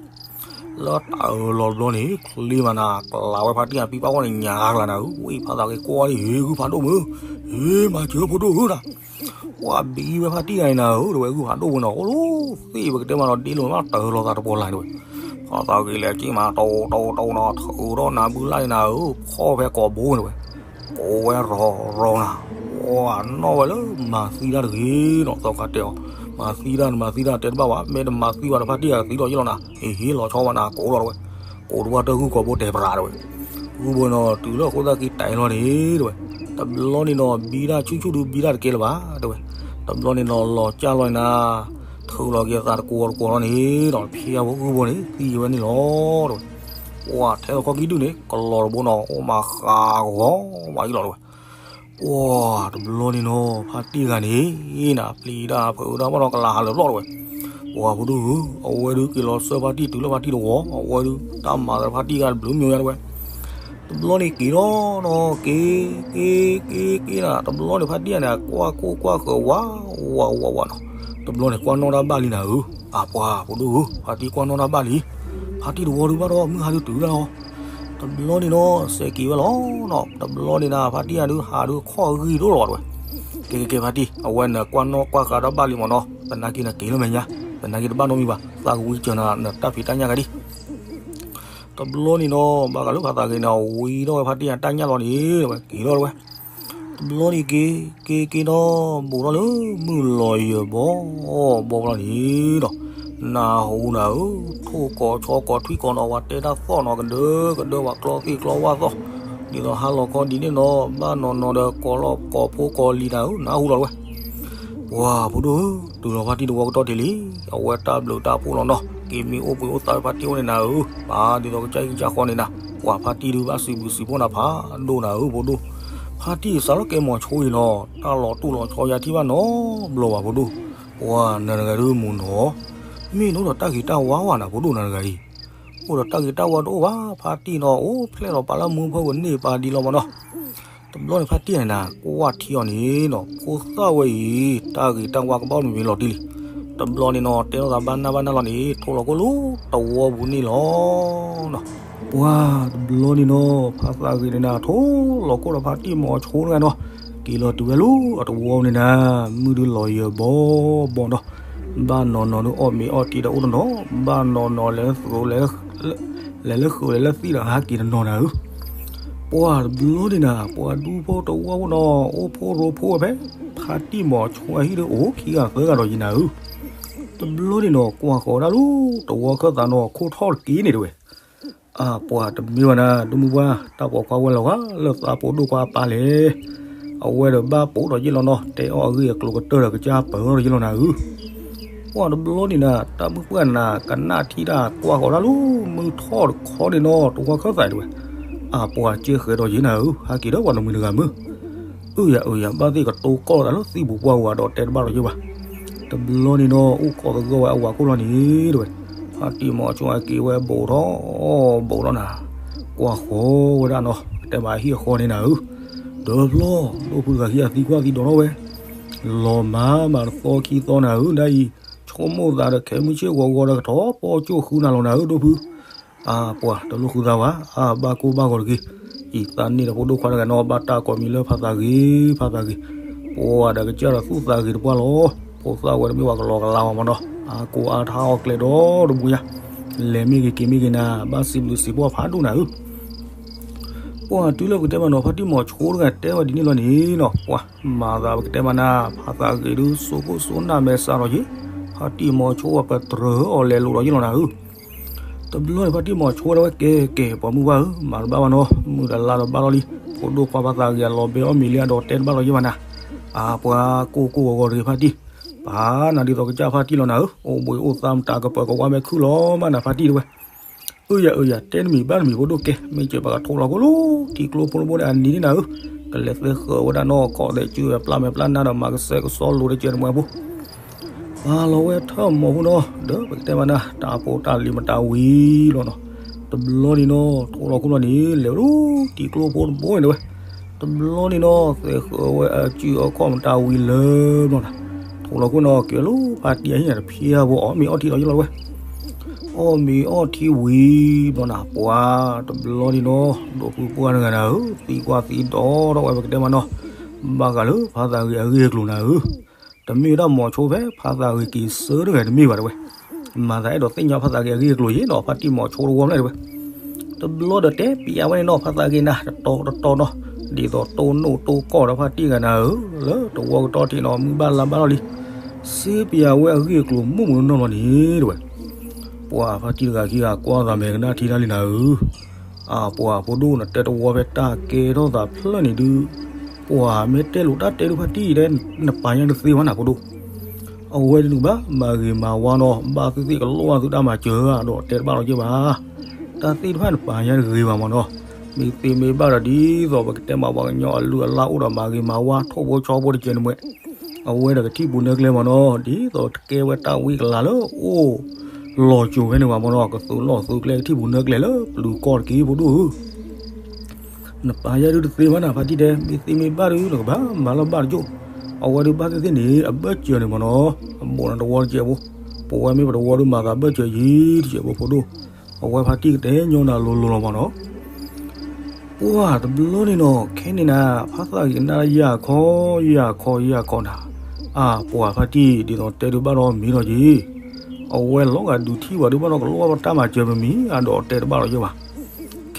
လၢတၢ်အၢၣ်လီၤတဘျီန့ၣ် ချ့မးနၤ ကလၤဝဲဖါတံၢ်အပံပာ်ဝဲန့ၣ်ညါကလၤနၤဧၢ ဝံဖါသးဂ့ၤကွၢ်န့ၣ် ဟ့ၣ်ဂုၢ်ဖးဒိၣ်မုၢ် ဟ့ၣ်မၤစၢၤဖိဒိၣ်ဧၢနၤ. ပှၤဘံဝဲဖါတံၢ်ဂၤန့ၣ်နၤဧၢ တဲဝဲ ဂုၢ်ဖးဒိၣ်ဝဲနီၤ အိၣ်လီၤသ့ၣ် ပကတဲမးဒီးဒ့လိာ်မးတၢ်လီၤသးတပီၤလၢ်တဲဝဲ. ဖါသးဂ့ၤလဲၤက့ၤမး တိၢ်တိၢ်တိၢ်နီၤ ထုးထီၣ်နၤဘုလၢ်န့ၣ်နၤဧၢ ခီၣ်ဖဲကိာ်ဘိန့ၣ်ဝဲ. ကိးဝဲရီၤရီၤနၤ ပှၤနီၣ်ဝဲလၢမၤသံတၢ်တဂ့ၤနီၤ သီခါတဲအီၤ မၤသံတၢ် မၤသံတၢ်တဲတဘၣ်ဘၣ် မ့ၢ်တမၤသံဘၣ်ဒီးဖါတံၢ်ဂၤသံဒီးယ့ၢ်လီၤနၤ ဟ့ၣ်ဟ့ၣ်လီၤဆီဝဲနၤ ကိးလီၤတဲဝဲ. ကိးတဝၢ်တၢၢ်ဂုၢ်ကိာ်ဘိတဲပရၤတဲဝဲ. ဂုၢ်ဘိနီၤ တုၤလၢအဃိသတးက့ၤတဲလီၤန့ၣ်တဲဝဲ. တဘျီန့ၣ်နီၤ ဘံတၢ်ဆူၣ်ဆူၣ်ဒုးဘံတၢ်တကဲလၢၤဘၣ်တဲဝဲ. တဘျီန့ၣ်နီၤ လီၤကၢ်လီၤန့ၣ်နၤ ထုးလီၤက့ၤသးတကိးတကိးလီၤန့ၣ်ဒီး ဖဲအဝဲဂုၢ်ဘိန့ၣ် သံဝဲန့ၣ်လီၤတဲဝဲ. ပှၤထဲလီၤခီခံဒုၣ်န့ၣ် ကလီၤတဘိနီၤ အိၣ်မးဃးဂီၤမးယ့ၢ်လီၤတဲဝဲ. ပှၤတဘျီန့ၣ်နီၤ ဖါတံၢ်ဂၤန့ၣ်နၤ ပျံၤတၢ်ဖုးတၢ်ဘၣ်ဒီးကလၤဟးလၢာ်ဘျီၣ်တဲဝဲ. ပှၤဖိဒိၣ်ဧၢ အဝဲဒုးက့ၤလီၤဆှၢဖါတံၢ်တုၤလၢဖါတံၢ်တဝီ အဝဲဒုးတၢ်မၤသးဖါတံၢ်ဂၤတဘျုးမံၤညါတဲဝဲ. တဘျီန့ၣ်က့ၤလီၤနီၤ က့ၤ က့ၤ က့ၤ က့ၤနၤ တဘျီန့ၣ်ဖါတံၢ်ဂၤန့ၣ် ကွၢ်ခိၣ်ကွၢ်ဃၢၤဝး ဝး ဝး ဝးနီၤ. တဘျီန့ၣ်ကွၢ်နီၣ်တၢ်ဘၣ်လံနၤဧၢ အပှၤဖိဒိၣ်ဧၢ ဖါတံၢ်ကွၢ်နီၣ်တၢ်ဘၣ်လံ. ဖါတံၢ်တဝီဒုးဘၣ်ဒီးမုၢ်ဟါဒုးတုၤဒၣ်လီၤ. တဘျီန့ၣ်နီၤ စဲးက့ၤဝဲလီၤနီၤ တဘျီန့ၣ်နၤ ဖါတံၢ်ဂၤဒုးဟးဒုးခီၣ်ဂံၢ်ဒိၣ်လီၤတဲဝဲ. ကဲကဲကဲဖါတံၢ် အဝဲနကွၢ်နီၣ်ကွၢ်ဃာ်တၢ်ဘၣ်လံမ့ၢ်နီၤ သနာ်က့နက့ၤလၢမဲာ်ညါ သနာ်က့တဘၣ်နီတမံၤဘၣ် သးကဝံၤစၢၤနၤ နတၢ်ဖံးတၢ်ညၣ်ဂၤဒံး. တဘျီန့ၣ်နီၤ ဘၣ်ဃးလၢဖါသးဂ့ၤန့ၣ် ဝံၤထီၣ်ဝဲဖါတံၢ်အတၢ်ညၣ်လီၤန့ၣ် ဝဲက့ၤထီၣ်ဝဲ တဘျီန့ၣ်က့ၤ က့ၤက့ၤနီၤ ဘူးထီၣ်လၢမုၢ်လီၤယၢၤဘီ ဘီဘျီန့ၣ်နီၤ နၢ်ဟူနၤဧၢ, ထိၣ်ကိးဆီကိးထွံၣ်ကိးနီၤ ဝဲတဲတၢ်သီၣ်နီၤ ကဒၢကဒၢဝဲကျီသ့ၣ်ကျီဝၣ်သီၣ်, ဒ်သိးဟါလီၤခီဒ်န့ၣ်နီၤ ဘၣ်နီၤနီၤဒီး ကိးလီၤကိးဖိကိးလံၤနၤဧၢ, နၢ်ဟူလီၤဝဲ ပှၤဖိဒိၣ်ဧၢ, တုၤလီၤဖါတံၢ်တဝီကတီၢ်တ့ၢ်လံ, အဝဲတၢ်ဘျုးတၢ်ဖှိၣ်လီၤနီၤ, က့ၤမ့ၢ်အိၣ်ဘှံးအိၣ်သါဖါတံၢ်အိၣ်န့ၣ်နၤဧၢ, ပၢ်ဒ်သိးကစၢ်အံၤကစၢ်ဃီန့ၣ်နၤ, ပှၤဖါတံၢ်ဒုးဘၣ်စံးဘျုးစံးဖှိၣ်နၤဖးဒိၣ်နၤဧၢ ဖိဒိၣ်, ဖါတံၢ်စးလီၤကဲမီၤဆိအံၤနီၤ, တၢ်လီၤတူၢ်လီၤဆီယါထံၣ်ဘၣ်နီတဘျီဘၣ်ဖိဒိၣ်, ပှၤနၤတဂၤဒုးမုၢ်နီၤ, မ့ၢ်နအိၣ်ဒီးတၢ်ဂ့ၤတၢ်ဝါဝဲနၤဖိဒိၣ်နၤတဂၤအံၤ, အိၣ်ဒီးတၢ်ဂ့ၤတၢ်ဝါတအိၣ်ဘၣ်, ဖါတံၢ်နီၤ အိၣ်ဖျဲၣ်လီၤပာ်လၢမူဖိကန့ၢ်ပာ်ဒံးလီၤမးနီၤ တဘျီန့ၣ်ဖါတံၢ်န့ၣ်နၤ ကွၢ်ထံအီၤန့ၣ်နီၤ ဖိသၣ်ဝဲအံၤ တၢ်ဂ့ၤတၢ်ဝါကဘၣ်အိၣ်မ့ၢ်မ့ၢ်လီၤတံၢ်လံ, တဘျီန့ၣ်နီၤ တဲထီၣ်သးဘၣ်နၢ်ဘၣ်နၢ်လီၤန့ၣ် ထိၣ်လီၤခိၣ်လၢတဝီပူၤန့ၣ်လီၤနီၤ, ပှၤတဘျီန့ၣ်နီၤ ဖါသးဂ့ၤန့ၣ်နၤ ထိၣ်လီၤခိၣ်ဒီးဖါတံၢ်မီၤဆိတဂၤနီၤ, က့ၤလီၤတုၤဝဲလၢအတဝီန့ၣ်နၤ, မုၢ်ဒုးလီၤယၢၤဘီဘီနီၤ, ဘၣ်နီၤနီၤဒုးအီၣ်မ့ၤအီထံဒီးအိၣ်တနီၤ, ဘၣ်နီၤနီၤလဲၤလၢဃုာ် လဲၤလၢဃုာ်လဲၤလၢသံဒီးဟးက့ၤတနီၤနၤဧၢ ပှၤတဘျီန့ၣ်နၤ ပှၤဒူဖိတဝီဖိနီၤ အိၣ်ဖိရိဖိဝဲဖဲ ဖါတံၢ်မီၤဆိအဟံၣ်ဒီးအိၣ်ခံဂၤသၢဂၤဒီးယံၤနၤဧၢ, တဘျီန့ၣ်နီၤ ကွၢ်ဃီၤဒၣ်လၢ တဝီခၢၣ်သးနီၤ ခိၣ်ထီၣ်တက့ၢ်န့ၣ်တဝဲ, အပှၤတမ့ၢ်ဘၣ်နၤ ဒိၣ်မုၢ်ပှၢ် တၢ်ပိာ်ခွါဝဲလီၤဂာ်လၢသးပိာ်ဒိၣ်ခွါအပၢ်လဲၣ်, အဝဲဒီးဘၣ်ပိာ်ထီၣ်ယ့ၣ်လီၤနီၤ တဲအီၣ်အဂ့ၢ်အကျိၤကတၢၢ်ဒီးကစၢ်ပၢၤထီၣ်ယ့ၣ်လီၤနၤဧၢ ပှၤတဘျီန့ၣ်နၤ တၢ်မုၢ်ပှၢ်နၤ ကနၣ်ထံတၢ်ကွၢ်ဃီၤဒၣ်လၢ မုၢ်ထီၣ်တခီန့ၣ်နီၤ တဝီခၢၣ်သးတဝဲ, အပှၤကဲဃဲၤဒီးယံၤနၤဧၢ ဟးက့ၤဒီးပှၤတမှံၤတဂၤမုၢ်, အၢယၤအၢယၤ ဘၣ်သ့ၣ်ကတိၤကီၢ်သးလၢသံပူၤပှၢ်ဝဲဒီးတဲတဘၣ်လီၤယ့ၣ်ဘၣ်, တဘျီန့ၣ်နီၤ အိၣ်ခိးသဂၢၢ်ဝဲအဝၤခိၣ်လီၤန့ၣ်တဝဲ, ဖါတံၢ်မီၤဆိအက့ၤဝဲဘူးထီၣ် ဘူးထီၣ်နၤ, ကွၢ်ဃီၤဝဲဒၣ်နီၤ ကတဲမးဟံၣ်အဃီန့ၣ်နၤဧၢ, ဒီးဖျီ ဒိၣ်ဖုတဂၤဟံၣ်အသံကွၢ်သံဒိးထီၣ်ဝဲ လီၤမၤမးတသီခံသီနၤဧၢ ဒ်အံၤ, ဆိကမိၣ်သးဒီးခဲမုၢ်ဆ့ၣ်ဂီၤဂီၤဒီးကထီၣ်ပီၣ်ကၠိၣ်ဃုနၤလီၤနၤဧၢ ဒိၣ်ဖု, အပှၤတလိၣ်ဃုသးဝဲ အဘၣ်ကိၢ်ဘၣ်ဂီၤတဂ့ၤ, အံၤသးန့ၣ်ဒီးဖိဒိၣ်ခွါတဂၤနီၤ ဘၣ်တၢ်ကိးမံၤလၢဖါသးဂ့ၤ ဖါသးဂ့ၤ, ပှၤဒီးကစၢ်ဒီးသူၣ်သးဂ့ၤတပှၢ်လီၤ, ဖိသၣ်ဝဲတမ့ၢ်ပှၤကလီကလီဘၣ်မးနီၤ အါကိးအါထါအီၣ်ကျဲဒီတဘိညါ, လဲၤမ့ၢ်ဂ့ၤက့ၤမ့ၢ်ဂ့ၤနၤ ဘၣ်စံးဘျုးစံးဖှိၣ်ဖးဒိၣ်နၤဧၢ ပှၤတုၤလၢပကတဲမးနီၤ ဖါတံၢ်မီၤဆိတဂၤတဲဝဲဒ်န့ၣ်လီၤန့ၣ်နီၤ ပှၤမၤသးပကတဲမးနၤ ဖါသးဂ့ၤဒုး စိခိၣ်စိနၢ်မဲာ်စးထီၣ်က့ၤ, ဖါတံၢ်မီၤဆိဝဲပတြၢၤအီၤလဲၤလိာ်ဒီးယ့ၣ်လီၤနၤဧၢ, တဘျီန့ၣ်ဖါတံၢ်မီၤဆိဝဲဒၣ်ဝဲကဲကဲ ပှၤမုၢ်ပှၢ်ဧၢ မၤတဘၣ်ဘၣ်နီၤ မုၢ်ဒီးလါဒီးဘၣ်လီၤလံ, ဖိဒိၣ်ခွါဖါသးဂ့ၤအလီၤဘဲအီၣ်မ့ၤလံအဒီးတဲတဘၣ်လီၤယ့ၣ်ဘၣ်နၤ, အပှၤကိၢ်ကိၢ်ဂီၤဂီၤတဂ့ၤဖါတံၢ်, ပာ်နၤဒ်သိးကစၢ်ဖါတံၢ်လီၤနၤဧၢ, အိၣ်ဘှံးအိၣ်သါမတၤကပၢၤကဝါမဲာ်ခုၣ်လီၤမးနၤဖါတံၢ်တဝဲ အၢယၤအၢယၤ တဲတမံၤဘၣ်တမံၤဖိဒိၣ်ကဲ မ့ၢ်စၢၤပှၤကထိၣ်လီၤခိၣ်လၢထံကျိဖိတဘိန့ၣ် အနံၤန့ၣ်နၤဧၢ, ကလဲၤသဲဃၢၤဝဲဒၣ်နီၢ်ကီၢ်သဲး စုဝဲပျၢ်မဲာ်ပျၢ်နါဒီးမၤကစဲးကစီလိၤတကဲးတမှဲဖိ, ပာ်လီၤဝဲထၢၣ်မီၤဖိနီၤ ဒီးပကတဲမးနၤ တၢ်ဖိတၢ်လံၤမတၤဝံၤလီၤနီၤ, တဘျီန့ၣ်နီၤ ထိၣ်လီၤခိၣ်လီၤန့ၣ် လဲၤဝဲဒၣ်ထံကျိဖိတဘိန့ၣ်တဝဲ, တဘျီန့ၣ်နီၤ သဲဃၢၤဝဲအစုအခီၣ်မတၤဝံၤလၢဘျီနၤ, ထိၣ်လီၤခိၣ်နီၤ ကဲလၢဖါတံၢ်အဟံၣ်န့ၣ် တဖျါဘိအီၣ်မ့ၤအီထံလီၤယ့ၣ်လီၤတဝဲ အီၣ်မ့ၤအီထံဝံၤဘျီနၤ ပှၤတဘျီန့ၣ်နီၤ ဒိးဖုပှၢ်တဂၤနၤဧၢ, သံကွၢ်သံဒိးထီၣ်ဝဲပကတဲမးနီၤ, ဘၣ်ဃးလၢဖါသးဂ့ၤအဂ့ၢ်အကျိၤနၤဧၢ, တမ့ၢ်ဝဲဒၣ်မီၤဆိဖဲ ဖါသးဂ့ၤက့ၤဆၢတဂၤတမ့ၢ်ဘၣ်တဝဲ, မၤသးအဲၣ်ဒိးသ့ၣ်ညါဖါသးဂ့ၤအဂ့ၢ်အကျိၤယ့ၣ်နီၤ ဖါတံၢ်မီၤဆိတဝီဖျဲၣ်တဝဲ တဘျီဒီးတဲပျးဝဲန့ၣ်နီၤ ဖါသးဂ့ၤနၤ တတီၤတတီၤနီၤ, ဒ်သိးတိၢ်နီၣ်တိၢ်ကီၢ်ဒီးဖါတံၢ်ဂၤနၤဧၢ, လၢတဝီကတီၢ်ထံးနီၤ မုၢ်ဘၣ်လါဘၣ်လီၤလံ, စ့ပျးဝဲအဂ့ၢ်အကျိၤမုၢ်မုၢ်နီၢ်နီၢ်လီၤန့ၣ်တဝဲ, ပှၤဖါတံၢ်တဂၤခံဂၤကွၢ်သးမဲာ်ကနၣ်ထံတၢ်လံနၤဧၢ, အပှၤဖိဒိၣ်နတဲတဝီဖဲတၢ်ကဲထီၣ်သးဖျၢၣ်န့ၣ်ဒုး, ပှၤမ့ၢ်တဲလိာ်တၢ်တဲဒုးဖါတံၢ်တဲ နပာ်ညါတသ့ဘၣ်နၤဖိဒိၣ် အဝဲဒၣ်နကဘၣ်မၤဂ့ၤမၤဝါနီၤ ဘၣ်သ့ၣ်သ့ၣ်ကလိၣ်ဘၣ်သုတၢ်မၤစၢၤဧါ ဒီးတဲတဘၣ်လီၤက့ၤဘၣ်, တၢ်သ့ၣ်တဖၣ်နပာ်ညါတဂ့ၤဘၣ်မးနီၤ, မ့ၢ်သ့မ့ၢ်ဘၣ်ဒီးဒ်သိးပကတဲမးပှၤကညီအလုၢ်အလၢ်အိၣ်ဒီးမၤဂ့ၤမၤဝါထိၣ်ဖိဆီဖိတကဲးန့ၣ်မ့ၢ်, အဝဲဒီးကထံၣ်ပူၤနၢကျဲမးနီၤ ဒ်သိးတကဲဝဲတၢ်ဝံကလၤလၢအိၣ်လီၤစိၤဖဲန့ၣ်ဘၣ်မးနီၤ ကသိးလိာ်သိးကျဲကထံၣ်ပူၤနၢကျဲလၢပလူၤကီၢ်တက့ၢ်ဖိဒိၣ်ဧၢ နပာ်ယါဒုးတသ့ဘၣ်နၤ ဖါတံၢ်တဲ မ့ၢ်သ့မ့ၢ်ဘၣ်ဒုး နကဘၣ်မၤလီၤဘၣ်တကၠိၣ်, အဝဲဒုးဘၣ်သ့ၣ်သ့ၣ်န့ၣ် အဘၢၣ်စၢၤန့ၣ်မးနီၤ, အဘူးနတဝီတစဲးဖိ, ပဝဲမ့ၢ်ပတဝီဒုးမၤသးဘၢၣ်စၢၤယံၤတစဲးဖိဖိဒိၣ်, အဝဲဖါတံၢ်ကတဲညီနၤလိၤလိၤလီၤမးနီၤ ပှၤတဘျီန့ၣ်နီၤ ခဲန့ၣ်နၤ ဖါသးဂ့ၤကနၣ်ယၤခီ ယၤခီ ယၤခီနၤ, အပှၤဖါတံၢ်ဒ်သိးတဲဒုးဘၣ်ဒီးမံၤဒီးက့ၤ, အဝဲလီၤဂာ်ဒုးထံၣ်ဝဲဒုးဘၣ်ဒီးကလိၣ်ဘၣ်တၢ်မၤစၢၤမံၤမံၤ အဒီးတဲတဘၣ်လီၤယဲၢ်ဘၣ်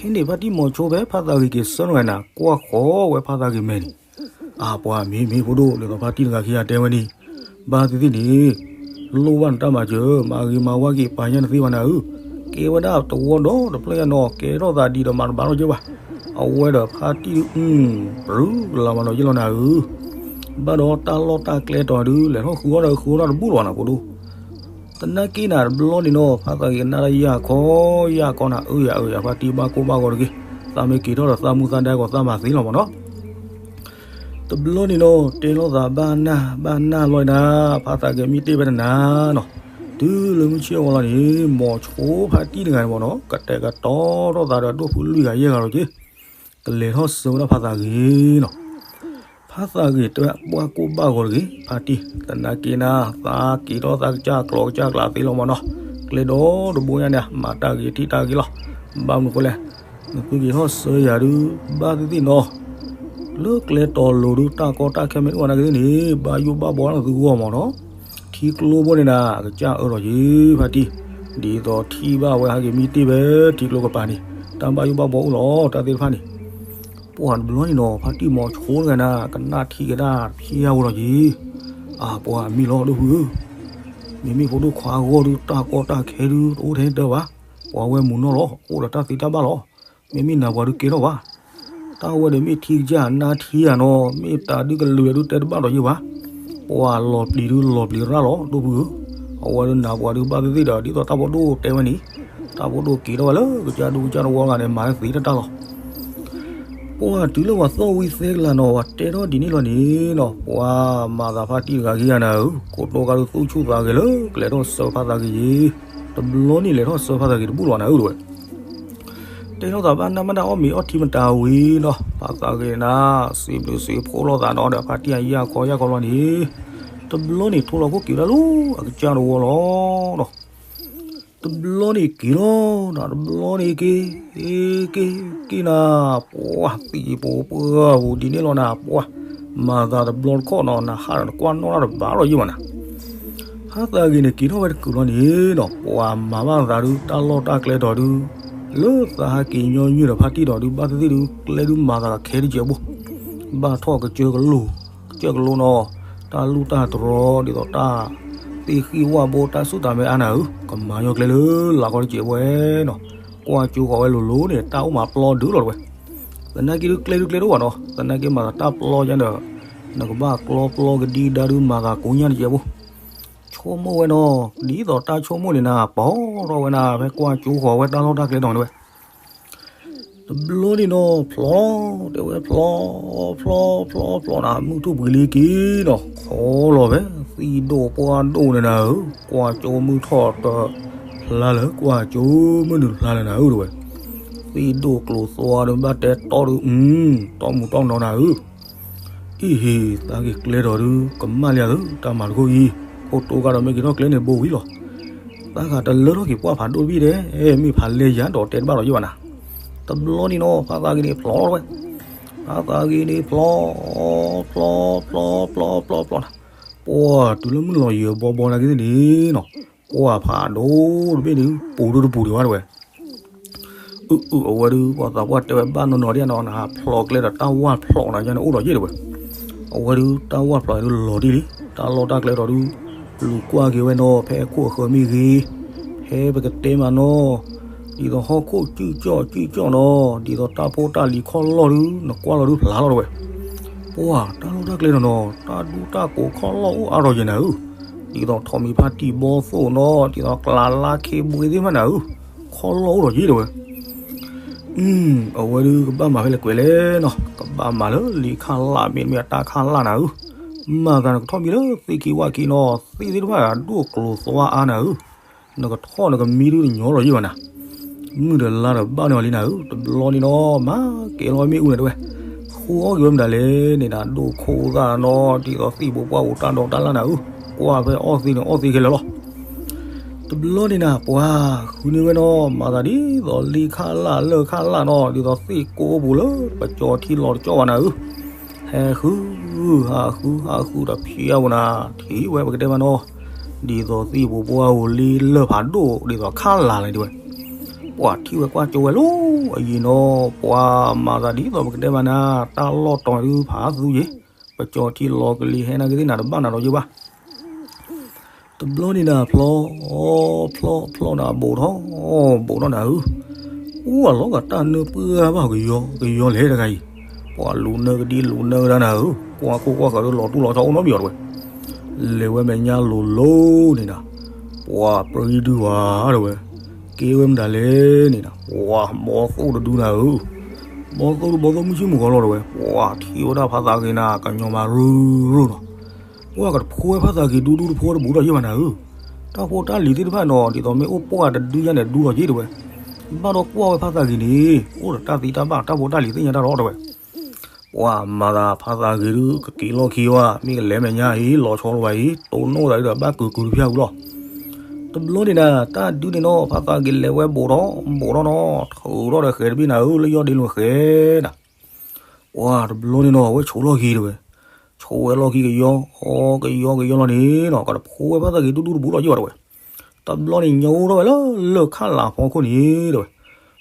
အ့န့ၣ် ဖါတံၢ်မီၤဆိဖဲဖါသးဂ့ၤက့ၤဆၢထၢၣ်နၤ ကွၢ်ဃီဝဲဖါသးဂ့ၤမဲာ်န့ၣ်, အပှၤမ့မ့ၢ်ဖိဒိၣ် ဒ်သိးဖါတံၢ်တဂၤခံဂၤတဲဝဲန့ၣ်, ဘၣ်သ့ၣ်သ့ၣ်န့ၣ် လိၣ်ဘၣ်နတၢ်မၤစၢၤ မၤဂ့ၤမၤဝါက့ၤပာ်ညါနသ့ဘၣ်နၤဧၢ, ကဲဝဲဒၣ်တဝီဒီးတဖျၢၣ်ညါနီၤ ကဲထီၣ်သးဒ်ဒီးမၤတဘၣ်ထီၣ်က့ဘၣ်, အဝဲဒီးဖါတံၢ် ပြူလၤမၤနီၤယ့ၣ်လီၤနၤဧၢ, ဘၣ်ဒီးတၢ်လီၢ်တၢ်ကျဲတီၤဒု လဲၤထီၣ်ဃုအီၣ်ဒီးဃုအီၣ်တၢ်တဘူၣ်လီၤနၤဖိဒိၣ် သနာ်က့နၤတဘျီန့ၣ်နီၤ ဖါသးဂ့ၤကနၣ်တၢ်ယၢ်ခီယၢ်ခီနၤ အၢယၤအၢယၤ ဖါတံၢ်ဘၣ်ကိၢ်ဘၣ်ဂီၤတဂ့ၤ, သးမ့ၢ်က့ၤထီၣ်ဒီးသးမူသးဒါကီးသးမၤသ့လီၤမၢ်နီၤ, တဘျီန့ၣ်နီၤ တဲလိာ်သးဘၣ်နၢ်ဘၣ်နၢ်လီၤနၤ, ဖါသးဂ့ၤမ့ၢ်တ့ၢ်ဝဲတနၤနီၤ, တုၤလၢမုၢ်ဆ့ၣ်အဝီလီၤန့ၣ် မီၤဆိဖါတံၢ်တဂၤန့ၣ်မၢ်နီၤ ကတဲာ်ကတီၤထီၣ်သးဒီးဒိၣ်ဖုလွံၢ်ဂၤယဲၢ်ဂၤလီၤက့ၤ, ကလဲၤထီၣ်ဆၢဝဲဒၣ်ဖါသးဂ့ၤနီၤ ဖါသးဂ့ၤတဲဝဲဘၣ်ကိၢ်ဘၣ်ဂီၤတဂ့ၤ, ဖါတံၢ် သနာ်က့နၤ သးက့ၤထီၣ်သးကစၢ်ကျိးကစၢ်ကျးသ့လီၤမၢ်နီၤ, ကျဲဒီတဘိညါန့ၣ် မၤတၢ်ဂ့ၤထံၣ်တၢ်ဂ့ၤလီၤ, ဘၣ်မနုၤဃိလဲၣ်, နသုက့ၤထီၣ်ဆၢယၤဒု ဘၣ်သ့ၣ်သ့ၣ်နီၤ, လၢကျဲတီၤလိၤဒု တၢ်ကီတၢ်ခဲမ့ၢ်အိၣ်ဝဲနာ်က့သ့ၣ်န့ၣ် ဘၣ်ယိၣ်ဘၣ်ဘှီနသုဂီၢ်မၢ်နီၤ, ထံကျိဖိန့ၣ်နၤ ကစၢ်အၢထီၣ်ယံၤ ဖါတံၢ်, ဒ်သိးထံၣ်ဘၣ်ဝဲဟဲက့ၤမံတ့ၢ်ဖဲထံကျိကပၤန့ၣ် တၢ်ဘၣ်ယိၣ်ဘၣ်ဘှီအိၣ်လီၤ တၢ်သ့ၣ်တဖၣ်န့ၣ် ပှၤတဘျီန့ၣ်နီၤ ဖါတံၢ်မီၤဆိတဂၤနၤ ကနၣ်ထံကဒါဖျါဝဲလီၤက့ၤ, အပှၤမ့ၢ်လီၤဒိၣ်ဖုဧၢ, မ့မ့ၢ်ဖိဒိၣ်ခွါအဂီၢ်ဒု တၢ်ကီတၢ်ခဲဒု တအိၣ်ထဲန့ၣ်တၢ်ဘၣ်, ပှၤဝဲမုာ်နီၢ်လီၤ အိၣ်ဒီးတၢ်သ့တၢ်ဘၣ်လီၤ, မ့မ့ၢ်နၤပှၤဒုကဲထီၣ်ဘၣ်, တၢ်ဝဲဒီးမ့ၢ်ထံကစၢ်နါထံဧါနီၤ မ့ၢ်တၢ်ဒုကလုာ်ဒုတဲတဘၣ်ဒီးယဲၢ်ဘၣ်, ပှၤလီၤပျံၤဒုလီၤပျံၤရၣ်လီၤ ဒိၣ်ဖုဧၢ, အဝဲဒုနၤပှၤဒုဘၣ်သ့ၣ်သ့ၣ်ဒီး ဒ်သိးတၢ်ဖိဒိၣ်တဲဝဲန့ၣ်, တၢ်ဖိဒိၣ်က့ၤထီၣ်ဝဲလၢကစၢ်ဒူကစၢ်တဝီဂၤန့ၣ် မၤသ့တၢ်တၢ်လီၤ ပှၤတုၤလၢပှၤသီၣ်ဝံၤသဲကလၤနီၤ ပှၤတဲထီၣ်ဒ်န့ၣ်လီၤန့ၣ်နီၤ ပှၤမၤသးဖါတံၢ်တဂၤခံဂၤနၤဧၢ, ခိၣ်တိၢ်ကါဒုသူၣ်ဆူၣ်သးဂဲၤလၢကျဲထီၣ်ဆၢဖါသးဂ့ၤယံၤ, တဘျီန့ၣ်လဲၤထီၣ်ဆၢဖါသးဂ့ၤတဘူၣ်လီၤနၤဧၢတဝဲ, တဲထီၣ်သးဘၣ်နၢ်မတၢ်အီၣ်မ့ၤအီထံမတၤဝံၤနီၤ ဖါသးဂ့ၤနၤ စံးဘျုးစံးဖှိၣ်လိာ်သးနီၤဒီးဖါတံၢ်အယၢ်ခီယၢ်ခီလီၤန့ၣ်, တဘျီန့ၣ်ထိၣ်လီၤခိၣ်က့ၤဝဲဒၣ်လၢ အကစၢ်တဝီလီၤနီၤ တဘျီန့ၣ်က့ၤလီၤနၤ တဘျီန့ၣ်က့ၤ, က့ၤ, က့ၤနၤ, ပှၤသံၣ်ပူၤပှၢ်ပူၤဒ်န့ၣ်လီၤနၤ ပှၤ, မၤသးတဘျီတခီၣ်နီၤ နဟးဒီးနကွၢ်နီၣ်တၢ်တဘၣ်ဒီးယံၤဘၣ်နၤ, ဖါသးဂ့ၤန့ၣ်က့ၤထီၣ်ဝဲတကုာ်လီၤန့ၣ်နီၤ ပှၤမၤဘၣ်သးဒု တၢ်လီၢ်တၢ်ကျဲတီၤဒု, လၢသးဟးက့ၤညီနုၢ်ဒီးဖါတံၢ်ဒီးဒု ဘၣ်သ့ၣ်သ့ၣ်ဒု ကျဲဒုမၤသးကခဲတကဲးဘိ, ဘၣ်ထီၣ်ကစၢၢ်ကလိၣ် ကစၢၢ်ကလိၣ်နီၤ, တၢ်လူၢ်တၢ်တြီၤ ဒ်သိးတၢ်သ့ၣ်ဃံၣ်ဝၣ်ဘိ တၢ်စူၢ်တၢ်မဲအါနၤဧၢ, ကမၤညီကျဲလၢလာ်ခီတကဲးဘိနီၤ, ကွၢ်ကၠိဃီၤဝဲလိၤလိၤန့ၣ် တၢ်အိၣ်မးပျီဒုလီၤတဝဲ, သနာ်က့ဒုကျဲဒုကျဲဒိၣ်ဘၣ်နီၤ, သနာ်က့မၤသးတၢ်ပျီယါဒီး, နကဘၣ်ကျီပျီကဒံကဒါဒုမၤသးကိးညါတကဲးဘိ, ဆိကမိၣ်ဝဲနီၤ, ဒ်သိးတၢ်ဆိကမိၣ်န့ၣ်နၤ ပီၤထီၣ်ဝဲနၤ ဖဲကွၢ်ကၠိဃီၤဝဲတၢ်လီၢ်တၢ်ကျဲတီၤန့ၣ်ဝဲ တဘျီန့ၣ်နီၤ ဖျီ, တဲဝဲဖျီ, ဖျီ, ဖျီ, ဖျီနၤ မုၢ်ထူၣ်ပှ့ၤလံက့ၤနီၤ ခီလီၤဖဲ သံၣ်ဒိၣ်ပှၢ်ဒိၣ်န့ၣ်နၤဧၢ, ကွၢ်ကၠိမုၢ်ထီၣ်တဖျါလၢ ကွၢ်ကၠိမုၢ်နုာ်တဖျါလၢနၤဧၢ တဲဝဲ, သံၣ်ဒိၣ်ကျိၤသွါဒီးဘၣ်တဲတီဒု, တီမုၢ်တီနီၤနၤဧၢ အံၤဟ့ၣ် သးက့ၤကျဲဒီးဒု ကမၣ်လံဧါသု တၢ်မၤတခိၣ်အံၤ, ခိၣ်တိၢ်ကါဒီးမ့ၢ်က့ၤထီၣ်ကျဲန့ၣ်ဘိဝံၤလီၤ. သးဂၤတလၢထီၣ်က့ၤပှၢ်ဖးဒိၣ်တဘ့ၣ်ဒဲး, မ့ၢ်ဖးလဲယၤဒီးတဲတဘၣ်ဒီးယဲၢ်ဘၣ်နၤ. တဘျီန့ၣ်နီၤ ဖါသးဂ့ၤန့ၣ်ဖျီထီၣ်ဝဲ, ဖါသးဂ့ၤန့ၣ်ဖျီ, ဖျီ, ဖျီ, ဖျီ, ဖျီ, ဖျီနၤ, ပှၢ်တုၤလၢမုၢ်လီၤယံၤဘီဘီနာ်က့သ့ၣ်န့ၣ်နီၤ, ကွၢ်ဖးဒိၣ်တဘ့ၣ်န့ၣ် ပူၤဒုတပူၤဒံးဘၣ်တဲဝဲ အုၣ်အုၣ်အဝဲဒု ပှၤသးပှၢ်တဲဝဲဘၣ်နီၢ်နီၢ်ဒ်နီၤ နဟးဖျီကျဲဒီးတၢ်ဝၢ်ဖျီနၤယါန့ၣ်အိၣ်ဒီးယဲၢ်တဲဝဲ, အဝဲဒုတၢ်ဝၢ်ဖျီဒုလီၤတံၢ်လံ, တၢ်လီၢ်တၢ်ကျဲဒီးဒု လူၤကွၢ်က့ၤဝဲနီၤ ဖဲအခိၣ်အဃၢၤမ့ၢ်ဂ့ၤ, ဖဲပကတဲမးနီၤ, ဒ်သိးဟီၣ်ခိၣ်စုၣ်ကၠီၣ်စုၣ်ကၠီၣ်နီၤ, ဒ်သိးတၢ်ဖိတၢ်လံၤခီၣ်လီၢ်ဒု နကွၢ်လီၤဒုဖျါလီၤတဲဝဲ ပှၤတၢ်လီၢ်တၢ်ကျဲနီၤနီၤ တၢ်ဒူတၢ်ကိးခီၣ်လီၢ်အိၣ်အါထီၣ်ယဲၢ်နၤဧၢ, ဒ်သိးထိးမံၤဖါတံၢ်ဘီသိၣ်နီၤ ဒ်သိးကျးလါခ့ဘှ့သ့ၣ်မးနၤဧၢ, ခီၣ်လီၢ်အိၣ်ထီၣ်ယဲၢ်တဲဝဲ, အဝဲဒုကဘၣ်မၤဖဲလဲၣ်ကွဲးလဲၣ်နီၤ ကဘၣ်မၤလၢလံာ်ခါလၢ်မ့တမ့ၢ်အတၢ်ခါလၢ်နၤဧၢ, မၤသးနကထီၣ်မံလၢသ့ၣ်ခံဝၣ်ခံနီၤ သ့ၣ်သ့ၣ်တဖၣ်ဒိၣ်ကျိၤသွါအါနၤဧၢ နကထီၣ်နကမံဒုတညီလီၤယဲၢ်ဘၣ်နၤ, မုၢ်ဒီးလါဒီးဘၣ်န့ၢ်အီၤလံနၤဧၢ, တဘျီန့ၣ်နီၤ မၤကဲၤလီၤမ့ၣ်အူန့ၣ်တဲဝဲ, ဃုအီၣ်က့ၤဝဲမတၤလဲၣ်န့ၣ်နၤ ဒိၣ်ခိၣ်သၣ်နီၤ ဒ်သိးသ့ၣ်ဘိပှၢ်အိၣ်တၢ်ဒီးတၢ်လၢ်နၤဧၢ, ကွၢ်ဖဲအီၣ်သ့န့ၣ်အီၣ်သ့ခဲလၢာ်လီၤ. တဘျီန့ၣ်နၤ ပှၤဃုန့ၢ်ဝဲနီၤ မၤသးဒ်သိးလံခၣ်လၢ်လၢၢ်ခၣ်လၢ်နီၤ ဒ်သိးသ့ၣ်ကိးအိၣ်ပူၤလၢပကၠီထံလီၤတကၠီဘၣ်နၤဧၢ, ဟဲဃု ဟးဃု ဟးဃုဒီးဖျါဝဲနၤ ထံၣ်ဝဲပကတဲမးနီၤ, ဒ်သိးသ့ၣ်ဘိပှၢ်အိၣ်လံလၢၢ်ဖးဒိၣ် ဒ်သိးခၣ်လၢ်လၢၤတဲဝဲ ပှၤထံၣ်ဝဲကွၢ်ကၠိဝဲလီၤ. အယံၤနီၤ ပှၤမၤသးဒ်သိးပကတဲမးနၤ, တၢ်လီၢ်တီၤဒုးဖးသူယ့ၤ, ပကၠီထံလီၤကလံၤဟဲနာ်က့သ့ၣ်နၤတဘၣ်နၤဒီးယ့ၢ်ဘၣ်. တဘျီန့ၣ်နၤ ဖျီ ဖျီ ဖျီနၤ ဘူးထီၣ် ဘူးထီၣ်နၤဧၢ, အိၣ်အလီၤဂာ်တၢ်နၢပှၢ်ဘၣ်ကယီကယီလဲၣ်တဂၤအံၤ, ပှၤလူၤနၢကဒံလူၤနၢကဒါနၤဧၢ, ကွၢ်ခိၣ်ကွၢ်ဃၢၤဒီးလီၤတူၢ်လီၤဆီအိၣ်နီတမံၤအီၤတဝဲ, လဲၤဝဲမဲာ်ညါလိၤလိၤန့ၣ်နၤ, ပှၤပြံဒုဝဲတဝဲ, ကဲဝဲမတၤလဲၣ်န့ၣ်နၤ, ပှၤဘီသိၣ်တဒုနၤဧၢ, ဘီသိၣ်တဘီသိၣ်မုၢ်ဆ့ၣ်မုၢ်ဂီၤလီၤတဝဲ, ပှၤထံၣ်ဝဲဒၣ်ဖါသးဂ့ၤနၤ ကညီမးရုၢ်ရုၢ်နီၤ, ပှၤကတဖိဝဲဖါသးဂ့ၤဒူဒူတဖိဒီးယ့ၢ်ဘၣ်နၤဧၢ, တၢ်ဖိတၢ်လံၤသ့ၣ်တဖၣ်နီၤ ဒ်သိးမ့ၢ်အိၣ်ပှၢ်တဒုယါန့ၣ်ဒူလီၤယ့ၢ်တဝဲ, ဘၣ်ဒီးကွၢ်ဝဲဖါသးဂ့ၤန့ၣ် အိၣ်ဒီးတၢ်သံတၢ်ဘၣ်တၢ်ဖိတၢ်လံၤသ့ၣ်ညါတၢ်ဒီးတဝဲ ပှၤမၤသးဖါသးဂ့ၤဒုး ကက့ၤလီၢ်ခံဝဲ မ့ၢ်ကလဲၤမဲာ်ညါအံၤ လီၤဆီလိာ်ဘၣ်အံၤ တိၢ်နီၣ်သးဒုးဒီးဘၣ်ကုာ်ကုာ်တဖၣ်ဝံၤလီၤ. တဘျီန့ၣ်နၤ တၢ်ဒုးန့ၣ်နီၤ ဖါသးဂ့ၤလဲၤဝဲဘူးထီၣ် ဘူးထီၣ်နီၤ ထုးထီၣ်ဒီးဃဲၤတဘ့ၣ်နၤဧၢ လၢယီၢ်ဒ့လွံၢ်ဃဲၤနၤ ပှၤတဘျီန့ၣ်နီၤ အဝဲဆိးလီၢ်ခံတဝဲ, ဆိးဝဲလီၢ်ခံကယီ ကယီကယီလီၤန့ၣ်နီၤ ကတဖိဝဲဖါသးဂ့ၤဒူဒူတဘူးဒီးယ့ၢ်ဘၣ်တဝဲ, တဘျီန့ၣ်ညိထီၣ်ဝဲလၢလၢၢ်ခၣ်လၤဖီခိၣ်န့ၣ်တဝဲ,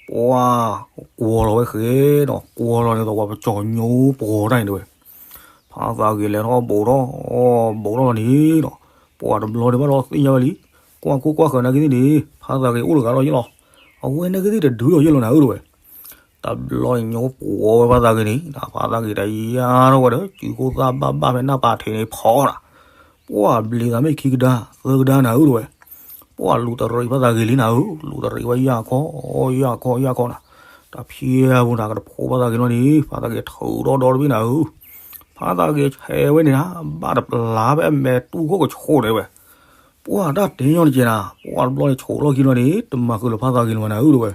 ပှၤကွီၤလီၤဝဲဃဲၤနီၤ ကွီၤလီၤန့ၣ်သိးပှၤပကၠီၤညိပှီၤတၢ်န့ၣ်တဝဲ, ဖါသးဂ့ၤလဲၤထီၣ်ဘူးထီၣ် ဘူးထီၣ်လီၤန့ၣ်နီၤ, ပှၤတဘျီန့ၣ်ဘၣ်ဒီးသ့ၣ်ညါဝဲလံ, ကွၢ်ခိၣ်ကွၢ်ဃၢၤနာ်က့သ့ၣ်န့ၣ် ဖါသးဂ့ၤအိၣ်တဂၤလီၤယ့ၢ်လီၤ, အဝဲနာ်က့သ့ၣ်တဒုးလီၤယ့ၢ်လီၤနၤဧၢတဝဲ တဘျီညိပှီၤဝဲဖါသးဂ့ၤန့ၣ် ဖါသးဂ့ၤတယါထီၣ်ဝဲဒီး စုခိၣ်သၣ်ဘၣ်ဘၣ်ဖဲနၢ်ပာ်ထံးန့ၣ်ဖီနၤ, ပှၤဘျံးသးမ့ၢ်ခံကဒါ သၢကဒါနၤဧၢတဝဲ, ပှၤလူၤတရံးဖါသးဂ့ၤလံနၤဧၢ, လူၤတရံးဝဲယၢ်ခီ ယၢ်ခီ ယၢ်ခီနၤ, တၢ်ဖျဲးပူၤနၤ ကတဖိဖါသးဂ့ၤလီၤန့ၣ် ဖါသးဂ့ၤထုးထီၣ်ဒီတဘ့ၣ်နၤဧၢ, ဖါသးဂ့ၤဆဲးဝဲန့ၣ်နၤ ဘၣ်တပျၢ်ဖဲအမဲာ်တူၢ်ခိၣ်ကဆိးန့ၣ်ဝဲ ပှၤတၢ်တဲညီတကဲနၤ, ပှၤတဘျီန့ၣ်ဆိးလီၢ်ခံလီၤန့ၣ် တမၤဃုာ်လၢၤဖါသးဂ့ၤလၢၤဘၣ်နၤဧၢတဝဲ,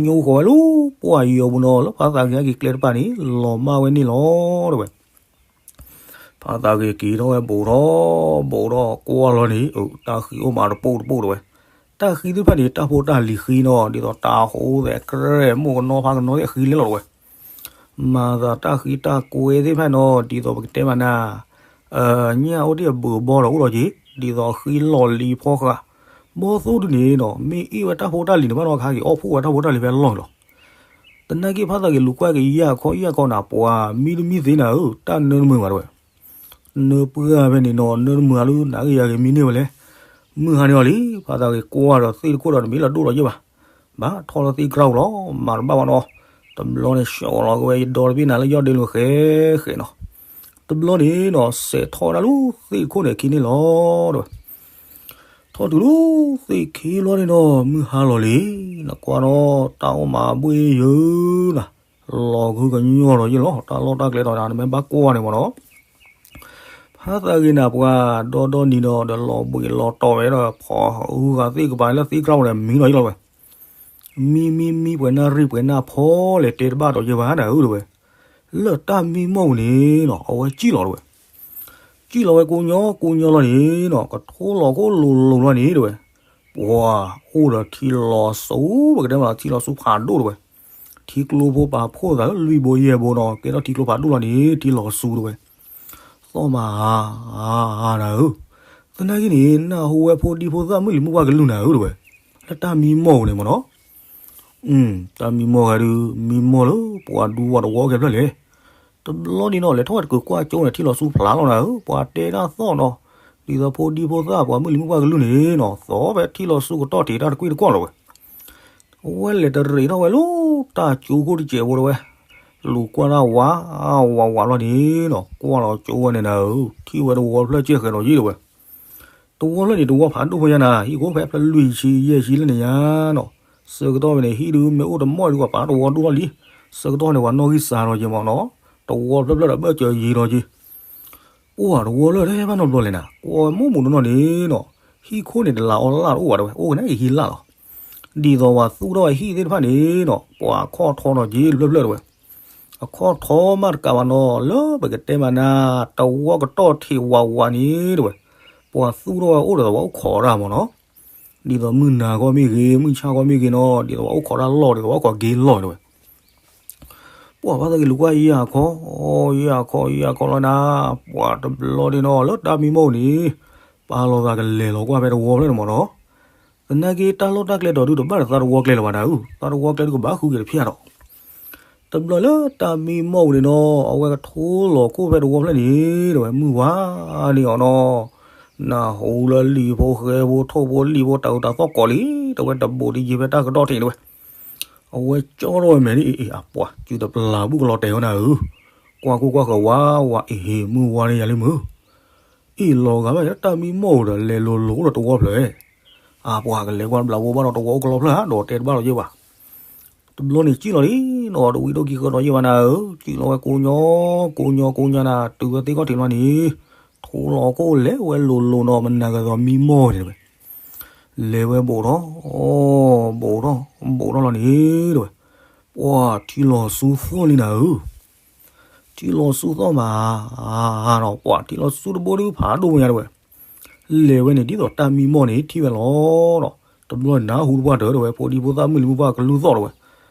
ညိဃီၤဝဲလၢပှၤယီၤပူၤနီၤ လၢဖါသးဂ့ၤဟဲက့ၤကျဲတဖၣ်န့ၣ် လီၤမၢ်ဝဲန့ၣ်လီၤတဝဲ, ဖါသးဂ့ၤက့ၤထီၣ်ဝဲဘူးထီၣ် ဘူးထီၣ်ကွၢ်လီၤန့ၣ် တၢ်ဃံအိၣ်မးတပိၢ်တပိၢ်တဝဲ, တၢ်ဃံသ့ၣ်တဖၣ်န့ၣ် တၢ်ဖိတၢ်လံၤဃံနီၤ ဒ်သိးတၢ်ဟူသဲးကြဲးမိၢ်ကနီဖါကနီသ့ၣ်ဃံလဲၣ်လီၤတဝဲ မၤသးတၢ်ဃံတၢ်ကွဲသ့ၣ်တဖၣ်နီၤ ဒ်သိးပကတဲမးနၤ, ညၣ်အိၣ်တ့ၢ်အဘုးအဘီဒီးအိၣ်လီၤက့ၤ, ဒ်သိးဃံလီၤလံၤဖီဃာ်, ဘီသိၣ်ဒုန့ၣ်နီၤ မ့ၢ်အ့ၣ်ဝဲတၢ်ဖိတၢ်လံၤန့ၣ်ဘၣ်နီၤ ခါက့ၤအီၣ်ဖှိၣ်ဝဲတၢ်ဖိတၢ်လံၤဖဲအလီၢ်န့ၣ်လီၤ. သနာ်က့ဖါသးဂ့ၤလူၤကွၢ်က့ၤယၢ်ခီယၢ်ခီနၤ ပှၤမံတမံသ့နၤဧၢ တၢ်နၢတမုာ်ဘၣ်တဝဲ နၢပှၢ်ဖဲန့ၣ်နီၤ နၢတမုာ်အါလၢနကယၤက့ၤမံန့ၢ်ဝဲလဲၣ်. မုၢ်ဟါန့ၣ်အီၤလံ ဖါသးဂ့ၤကွၢ်ဒီးသ့ၣ်တခိၣ်ဒီးတမ့ၢ်လီၤဒိၣ်လီၤယဲၢ်ဘၣ်. ဘၣ်ထီၣ်လၢသ့ၣ်ကြၢးလီၤ မၤတဘၣ်ဘၣ်နီၤ. တဘျီန့ၣ်ဆှီလီၤက့ၤဝဲယဒီတဘ့ၣ်နၤလၢယီၢ်ဒ့လွံၢ်ဃဲဃဲနီၤ. တဘျီန့ၣ်နီၤ စဲးထီၣ်ဝဲဒၣ်လၢသ့ၣ်တခိၣ်န့ၣ်အခံန့ၣ်လီၤ တဲဝဲ ထီၣ်တုၤလၢသ့ၣ်ခံဘျီန့ၣ်နီၤ မုၢ်ဟါလီၤလံ. နကွၢ်နီၤ တၢ်အိၣ်မးဘှ့ၣ်ယၢၤနၤ, လီၤခုကညီၤဒီးယ့ၢ်လီၤ တၢ်လီၢ်တၢ်ကျဲဒီးနမ့ၢ်ဘၣ်ကွၢ်န့ၣ်မ့ၢ်နီၤ. ဖါသးဂ့ၤနၤပှၤဒီဒီနံၤဒီး ဒီးလီၤဘှံးလီၤတီၤဝဲဒီး ဖီၣ်အူဂၤသ့ၣ်ကပၤလၢသ့ၣ်ကြၢးဝဲဒီးမံလီၤယ့ၢ်လီၤဝဲ. မံမံမံပှဲၤနၢ်ရံၣ်ပှဲၤနၢ်ဖီလဲၣ်တဲတဘၣ်ဒီးယဲၢ်ဘၣ်နၤဧၢ တဲဝဲ. လၢတၢ်မံမီၢ်ပူၤန့ၣ်နီၤ အဝဲစံၣ်လီၤတဲဝဲ. စံၣ်လီၤဝဲကိးညီကိးညီလီၤန့ၣ်နီၤ ကထိလီၤခိၣ်လိၤလိၤလီၤန့ၣ်တဲဝဲ. ပှၤအိၣ်ဒီးထံလီၤဆူ ပကတဲမးထံလီၤဆူဖးဒိၣ်တဲဝဲ. ထံကျိဖိပာ်ဖှိၣ်သးလၢလွံၢ်ဘိယဲၢ်ဘိနီၤ ကဲထီၣ်ထံကျိဖးဒိၣ်လီၤန့ၣ် ထံလီၤဆူတဲဝဲ. သီၣ်မးဧါ နၤဧၢ, သနာ်က့န့ၣ် နၢ်ဟူဝဲဖိဒံဖိသၣ်မုၣ်လံၤမုၣ်ပှၢ်ကလုၢ်နၤဧၢတဲဝဲ. လၢတၢ်မံမီၢ်ပူၤန့ၣ်မ့ၢ်နီၤ တၢ်မံမီၢ်ဂၤဒုး မံမီၢ်လၢပှၤဒူဝီတဝီကဲဖျၢၣ်လဲၣ်. တဘျီန့ၣ်နီၤ လဲၤထီၣ်ဝဲတကုၤကွၢ်ကၠိန့ၣ် ထံလီၤဆူဖျါလီၤနၤဧၢ, ပှၤတဲတၢ်သီၣ်နီၤ, ဒ်သိးဖိဒံဖိသၣ်ပှၤမုၣ်လံၤမုၣ်ပှၢ်ကလုၢ်န့ၣ်နီၤ သီၣ်ဖဲထံလီၤဆူကတီၢ်ထံးတၢ်တကွံၢ်တကွီၢ်လီၤဝဲ. အဝဲလဲၤတရံးထီၣ်ဝဲလၢတၢ်ကၠိခိၣ်တစဲးဖိတဲဝဲ, လူၤကွၢ်တၢ်ဝးဝးဝးလီၤန့ၣ်နီၤ ကွၢ်လီၤကၠိဝဲန့ၣ်နၤဧၢ, ထံၣ်ဝဲတဝီဖျၢၣ်ကဲဃဲၤဒီးယ့ၢ်တဲဝဲ. တဝီဖျၢၣ်န့ၣ် တဝီဖးဒိၣ်ဖိညါနၤ, ဟံၣ်ခိၣ်ဖဲဖျၢၣ်လွံၢ်ဆံယဲၢ်ဆံလၢန့ၣ်ညါနီၤ, ဆၢကတီၢ်ဝဲန့ၣ် ဟံၣ်ဒုးမ့ၢ်အိၣ်တမီၢ်ဒုးပှၤပာ်တဝီဒိၣ်ထီၣ်လံ, ဆၢကတီၢ်န့ၣ် ပှၤနီၣ်ဂံၢ်စၢ်ဒီးက့ၤမ့ၢ်နီၤ, တဝီဖျၢၣ်ဖျၢၣ်ဒီးဘၢၣ်စၢၤယံၤဒီးက့ၤ ပှၤတဝီလၢတဟဲဘၣ်နီတဘျီလဲၣ်နၤ, ကွၢ်ဝဲမိၢ်မုၢ်နီၢ်နီၢ်န့ၣ်နီၤ, ဟံၣ်ခိၣ်န့ၣ်တလၤအီလၣ်တအိၣ်ဘၣ်တဲဝဲ, အိၣ်ကနၣ်က့ၤဟံးလၣ်လီၤ. ဒ်သိးပှၤသူၣ်ထီၣ်ဝဲဟံၣ်သ့ၣ်တဖၣ်န့ၣ်နီၤ ပှၤအခီၣ်ထီဒီးက့ၤတဖျၢၣ်ဖျၢၣ်တဲဝဲ. အခီၣ်ထီမးတကးဘၣ်နီၤ လၢပကတဲမးနၤ တဝီကတီၢ်ထံးဝးဝးန့ၣ်တဲဝဲ, ပှၤသူၣ်ထီၣ်ဝဲအိၣ်ဒီးပှၤအိၣ်ခိးတၢ်မ့ၢ်နီၤ, ဒ်သိးမုၢ်နၤခီမ့ၢ်ဂ့ၤ မုၢ်ဆၣ်ခီမ့ၢ်ဂ့ၤနီၤ ဒ်သိးပှၤအိၣ်ခိးတၢ်လီၢ် ဒ်သိးပှၤအိၣ်ခိးက့ၤလီၢ်တဲဝဲ. ပှၤဖါသးဂ့ၤလူၤကွၢ်ယဲၢ်အခီ ယဲၢ်အခီ ယဲၢ်အခီလီၤနၤ, ပှၤတဘျီန့ၣ်နီၤ လၢတၢ်မံမီၢ်ပူၤန့ၣ် ပာ်လီၤသးကလဲၤလီၤကွၢ်ဖဲတဝီဖျၢၣ်န့ၣ်မ့ၢ်နီၤ. သနာ်က့တၢ်လီၢ်တၢ်ကျဲဒီးဒုးတဘၣ်ဒီးသးတဝီကျဲလၢၤဘၣ်နၤဧၢ, သးတဝီကျဲဒုးကဘၣ်ဃုက့ၤတဖျၢၣ်ဒီး တဘျီလၢတၢ်မံမီၢ်ဝံၤန့ၣ်နီၤ အဝဲကထိလီၤခိၣ်ဖဲတဝီဖျၢၣ်န့ၣ် တဲဝဲမုၢ်ဝါန့ၣ်အီၤနီၤ, နၢ်ဟူလၢလံာ်ဖိဃဲဖိထိၣ်ဖိလံာ်ဖိတၢ်အုးတၢ်သီၣ်ကိးလံ, တဲဝဲတဘူးတယံၤဖဲတၢ်ကဒီးထံးန့ၣ်ဝဲ, အဝဲကၠီထီၣ်ဝဲမဲာ်ဒ်အံၤ အပှၤစုတပျၢ်ဘူးကလီၤတဲာ်ဝဲနၤဧၢ, ကွၢ်ကိၢ်ကွၢ်ဃၢၤဝါဝါအံၤ မုၢ်ဝါန့ၣ်ယၤလံမုၢ် အ့ၣ်လီၤဂာ်ဘၣ်ယတၢ်မံမီၢ်အိၣ်ဒီးလဲၤလိၤလိၤအိၣ်ဒီးတဝီဖျၢၣ်, အပှၤကလဲၤကွၢ်ဘျးဝဲဘၣ်ဒီးတဝီအိၣ်ကလီဖျၢၣ်ဧါ ဒီးတဲတဘၣ်လီၤယဲၢ်ဘၣ်. တဘျီန့ၣ်စံၣ်လီၤလံနီၤ တဝံၤဒိၣ်ကံဃၢၤဒီးယဲၢ်ဘၣ်နၤဧၢ, စံၣ်လီၤဝဲကိးညီ, ကိးညီ ကိးညီနၤ တုၤဝဲသ့ၣ်ခီၣ်ထံးမးန့ၣ်, ထိလီၤခိၣ်လဲၤဝဲလိၤလိၤနီၤ မနၤကသီမံမီၢ်န့ၣ်ဝဲ, လဲၤဝဲဘူးထီၣ်, ဘူးထီၣ်, ဘူးထီၣ်လီၤန့ၣ် တဲဝဲ, ပှၤထံလီၤဆူသီၣ်လံနၤဧၢ ထံလီၤဆူသီၣ်မး, ဒီးပှၤထံလီၤဆူတဘိဒုးဖးဒိၣ်မးညါတဲဝဲ, လဲၤဝဲန့ၣ်ဒ်သိးတၢ်မံမီၢ်န့ၣ် ထံၣ်ဝဲလီၤဒီး, တဘျီန့ၣ်နၢ်ဟူတပှၢ်တၢၢ်တဲဝဲ ဖိဒံဖိသၣ်မုၣ်လံၤမုၣ်ပှၢ်ကလုၢ်သီၣ်တဲဝဲ,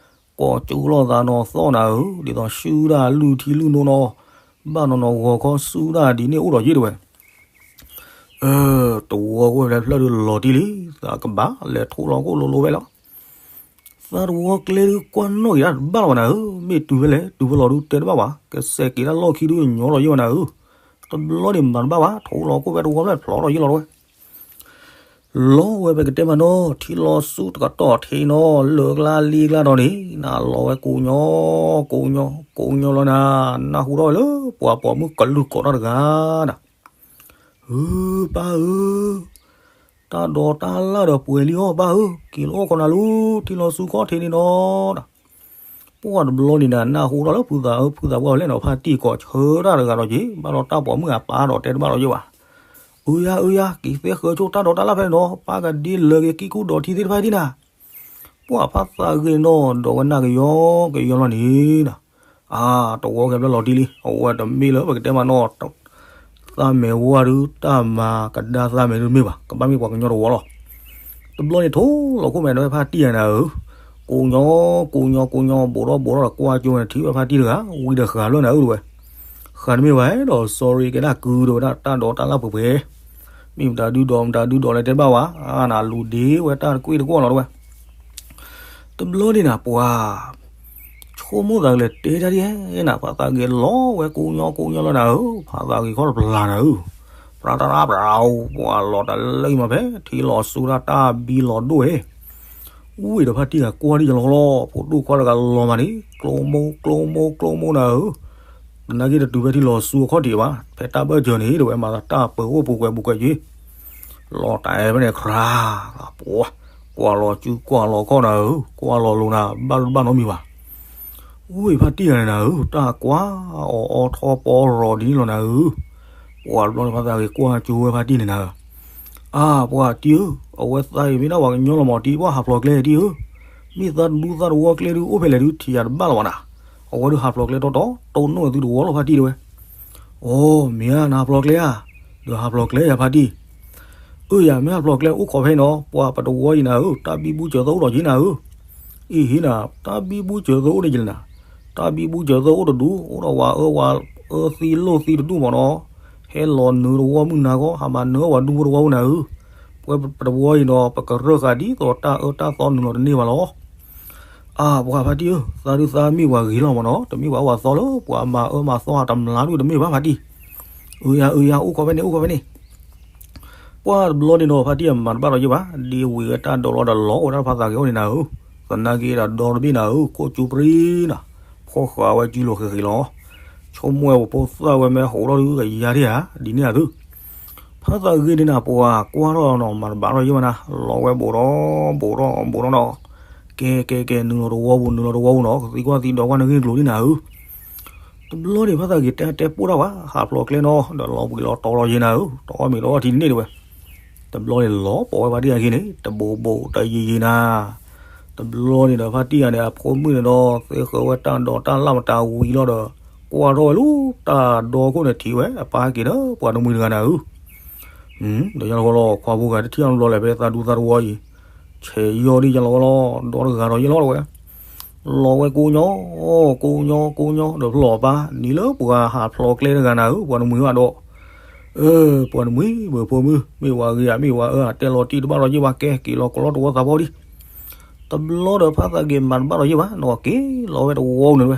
ကိးကၠူလီၤသးနီၤသီၣ်နၤဧၢ, ဒ်သိးဆူဒၣ်လုၢ်ထံလုၢ်နိနီၤ, ဘၣ်နီၤနီၤဂီၤခီဆူဒၣ်ဒ်န့ၣ်အိၣ်ဒီးယ့ၢ်တဲဝဲ, အၢ, တဝီခိၣ်ဖဲဖျၢၣ်ဒုးလီၤတံၢ်လံ, သးကဘၣ်လဲၤထိလီၤခိၣ်လိၤလိၤဖဲလီၤ သးတဝီကျဲဒုးကွၢ်နီၣ်က့ၤတၢ်တဘၣ်လီၤဘၣ်နၤဧၢ, မ့ၢ်တုၤဖဲလဲၣ်တုၤဖဲလဲၣ်ဒုးတဲတဘၣ်ဘၣ်, ကစဲးက့ၤတၢ်လီၢ်ခံဒုးညီလီၤယဲၢ်ဘၣ်နၤဧၢ, တဘျီန့ၣ်မၤတဘၣ်ဘၣ် ထိလီၤခိၣ်ဖဲတဝီဖျၢၣ်ဖျိးထီၣ်ယ့ၢ်လီၤတဲဝဲ, လီၤဝဲပကတဲမးနီၤ ထံလီၤဆူတကတီၢ်ထံးနီၤ လၢကျါလံကျါဒီးန့ၣ် နလီၤဝဲကိးညီ, ကိးညီ ကိးညီလီၤနၤ, နၢ်ဟူထီၣ်ဝဲလၢပှၤပိာ်မုၣ်ကလုၢ်ကိးထီၣ်တဂၤနၤ ဧၢ, ပၢ်ဧၢ, တၢ်ဒိးတၢ်လၣ်ဒီးပှဲၤလံအီၤပၢ်ဧၢ, က့ၤလီၤအိၣ်ခိးနၤလၢ ထံလီၤဆူခီၣ်ထံးန့ၣ်နီၤ, ပှၤတဘျီန့ၣ်နၤ နၢ်ဟူထီၣ်လၢဖုသးဧၢ ဖုသးပှၢ်ဝဲလဲၣ်နီၤ ဖါတံၢ်ကိးဆၢတၢ်တဂၤဒီးက့ၤ ဘၣ်ဒီးတၢ်ပိာ်မုၣ်အပၢ်ဒီးတဲတဘၣ်လီၤယဲၢ်ဘၣ်, အၢယါ အၢယါ က့ၤသဲဃၢၤဆိတၢ်ဒိးတၢ်လၣ်ဖဲန့ၣ်နီၤ ပၢ်ကဒ့လၢာ်က့ၤကံၣ်ကူဒီးထံသ့ၣ်တဖၣ်ဒံးနၤ ပှၤဖါသးဂ့ၤနီၤ ဒီးဝဲနၢ်ကယီကယီလီၤန့ၣ်, အါ တဝီကဲဘျီလီၤတံၢ်လံ အဝဲတမ့ၢ်လၢပကတဲမးနီၤ, သးမဲာ်ဝါဒုး တၢ်မၤကဒါသးမဲာ်ဒုးတမ့ၢ်ဘၣ် ကဘၣ်မ့ၢ်ပှၤကညီတဝီလီၤ, တဘျီန့ၣ်ထိလီၤခိၣ်မဲာ်ဒီးဖါတံၢ်ယၤနၤဧၢ, ကိးညီ ကိးညီ ကိးညီ ဘူးထီၣ်ဘူးထီၣ်ဒီးကွၢ်ကၠိန့ၣ် ထံၣ်ဝဲဖါတံၢ်တဂၤ ဝံၤဒီးဃာ်လၢနၤဧၢတဝဲ ဃာ်တမ့ၢ်ဘၣ်ဒီး sorry ကဲဒၣ်ကုဒီးဝဲဒၣ်တၢ်ဒိးတၢ်လၣ်ပှဲၤပှဲၤ, မ့ၢ်မတၤဒုဒီးမတၤဒုဒီးလဲၤတဲဘၣ်ဝဲ အါနလူၤဒ့ဝဲတၢ်တကွ့ၢ်တကွီၢ်လီၤတဝဲ, တဘျီန့ၣ်နၤပှၤ ဆိကမိၣ်သးကလဲၤတဲတၢ်ဒ်နၤ ဖါသးဂ့ၤလီၤဝဲကိးညီကိးညီလီၤနၤဧၢ, ဖါသးဂ့ၤခီၣ်တပျၢ်နၤဧၢ, ပြၤတရၣ်ပြၤ ပှၤလီၤတလၢအံၤမးဖဲ ထံလီၤဆူဒၣ်တၢ်ဘံလီၤဒိၣ်ဧဲ ဝံၤဒီးဖါတံၢ်ဂၤကွၢ်ဒံးယလီၤလီၤ ဖိဒိၣ်ခွါတဂၤလီၤမးန့ၣ် ကျိမိၢ် ကျိမိၢ် ကျိမိၢ်နၤဧၢ, သနာ်က့တတုၤဖဲထံလီၤဆူအခီၣ်ထံးဘၣ် ဖဲတၢ်ဘၢၣ်စၢၤန့ၣ် တဲဝဲမၤသးတၢ်ပၢၤအိၣ်ပူၤကွဲးပူၤကွဲးက့ၤ လီၤတၢ်အဲၣ်ဖဲန့ၣ် ခြါ ပှၤ ကွၢ်လီၤစုကွၢ်လီၤခီၣ်နၤဧၢ, ကွၢ်လီၤလိၤနၤ ဘၣ်ဒိဘၣ်နီတမံၤဘၣ် ဝံၤဖါတံၢ်ဂၤန့ၣ်နၤဧၢ, တၢ်ကွၢ်အီၤအီထီပီရီၤဒ်န့ၣ်လီၤနၤဧၢ, ပှၤတဘျီန့ၣ်ဖါသးဂ့ၤကွၢ်ကၠိဝဲဖါတံၢ်န့ၣ်နၤဧၢ, အါ ပှၤတံၢ်ဧၢ, အဝဲသးအံၤမ့ၢ်ဒၣ်ပှၤကညီလီၤမးတံၢ် ပှၤဟးဖျိးကျဲတံၢ်ဧၢ, မ့ၢ်သးတဒူသးတဝီကျဲဒုးအိၣ်ဖဲလဲၣ်ဒုးထံၣ်ယၤတဘၣ်လီၤဘၣ်နၤ, အဝဲဒုးဟးဖျိးကျဲတီတီ တိၢ်နီၣ်သုတဝီလီၤဖါတံၢ်တဲဝဲ အိ မ့ၢ်ဧါ နဟးဖျိးကျဲဧါ, ဒီးဟးဖျိးကျဲယၤဖါတံၢ်, အၢ ယၤမ့ၢ်ဟးဖျိးကျဲအိၣ်ခိးဖဲန့ၣ်နီၤ ပှၤပတဝီအံၤနၤဧၢ, တၢ်ဘံဘူစၢၤသၢအိၣ်ဒီးက့ၤနၤဧၢ, အံၤဟ့နၤ, တၢ်ဘံဘူစၢၤသၢအိၣ်န့ၣ်က့ၤနၤ, တၢ်ဘံဘူစၢၤသၢအိၣ်တဒူ, အိၣ်ဒီးဝၤအၢဝၤအၢသံလိၢ်သံတဒူၣ်မးနီၤ, ဟဲလီၤနုာ်တဝီမုၢ်နၤဂီၢ် ဟးမၤနုာ်ဝဲပှၤဒူဖိတဝီဖိနၤဧၢ, ပဝဲပတဝီအံၤနီၤ ပကရၢၢ်ဃာ်ဒ်သိးတၢ်အၢတၢ်သီနုာ်လီၤတန့ၢ်ဘၣ်လီၤ အါ ပှၤဖါတံၢ်ဧၢ, သးဒုးသးမ့ၢ်ပှၤဂ့ၤလီၤမးနီၤ, တမ့ၢ်ပှၤအၢပှၤသီလၢပှၤမၤအၢမၤသီအတမျးဒုးတမ့ၢ်ဘၣ်ဖါတံၢ်, အၢယၤ အၢယၤ အိၣ်ခိးဖဲန့ၣ် အိၣ်ခိးဖဲန့ၣ်, ပှၤတဘျီန့ၣ်နီၤ ဖါတံၢ်အမၤတဘၣ်လီၤယဲၢ်ဘၣ်, ဒ်ဝံၤဝဲတၢ်ဒိးလီၤဒီးလီၤဝဲဒၣ်ဖါသးဂ့ၤအိၣ်န့ၣ်နၤဧၢ, သနာ်က့ဒီးဒီတဘ့ၣ်နၤဧၢ, ခိၣ်ကၠူပြံနၤ, ဖီၣ်ဃာ်ဝဲကၠူလိာ်ဃံးဃံးလီၤ, ဆိကမိၣ်ဝဲပဖိသၣ်ဝဲမ့ၢ်ဟးထီၣ်ဒုးကယၤဒံးဧါ, ဒ်န့ၣ်ဧါသု ဖါသးဂ့ၤန့ၣ်နၤ ပှၤကွၢ်ထီၣ်နီၤ မၤတဘၣ်ထီၣ်ယဲၢ်မးနၤ, လီၤဝဲဘူးဒီးဘူးဒီးဘူးဒီးနီၤ, ကဲ ကဲ ကဲ နုာ်လီၤတဝီပူၤ နုာ်လီၤတဝီပူၤနီၤ, ကသံကွၢ်သံဒိးကွၢ်နဂ့ၢ်ကျိၤလံနၤဧၢ, တဘျီန့ၣ် ဖါသးဂ့ၤတဲတဲပိၢ်တၢ်ဝဲ ဟးဖျိးကျဲနီၤ ဒီးလီၤဘှံးလီၤတီၤလီၤယဲၢ်နၤဧၢ, တအီၣ်မ့ၤတအီထံန့ၣ်တဲဝဲ, တဘျီန့ၣ်လီၤပိာ်ဝဲဖါတံၢ်အခံန့ၣ် တဘူးဘူးတယံၤယံၤနၤ တဘျီန့ၣ်ဒီးဖါတံၢ်ဂၤန့ၣ် အဖိမုၣ်န့ၣ်ဒီး သ့ဃၢၤဝဲတၢ်ဒိးတၢ်လၣ်မတၤဝံၤလီၤဒီး ကွၢ်ထီၣ်ဝဲလၢတၢ်ဒိခိၣ်န့ၣ်ထံၣ်ဝဲ အပၢ်က့ၤဒီးပှၤတမှံၤတဂၤနၤဧၢ, ဒီးယလီၤဝဲလီၤ ခွါဖိဂၤတထံၣ်အီၤတဘျီလဲၣ် ဖဲသးဒူသးတဝီအံၤ, ဆဲးယီၢ်ဒံးယလီၤဝဲလီၤ ဒီတဂၤဒီးယလီၤတဝဲ, လီၤဝဲကိးညီ, ကိးညီ ကိးညီ ဒီးဖျိးပၢ် နံၤလၢပှၤဟးဖျိးကျဲတဂၤနၤဧၢ ပှၤတမှံၤဘၣ်ဒီး အၢ ပှၤတမှံၤ မုၢ်ဖိမုၣ် မ့ၢ်ဝဲဂ့ၤဧါ မ့ၢ်ဝဲအၢဧါ တဲလီၤတံၢ်တဘၣ်လီၤယ့ၢ်ဘၣ် ကဲ က့ၤလီၤကိးလီၤတဝီသးပှၢ်ဒံး. တဘျီဒီးဖါသးဂ့ၤမၤတဘၣ်လီၤယ့ၢ်ဘၣ် နီၢ်က့ၤလီၤဝဲ တဝီန့ၣ်ဝဲ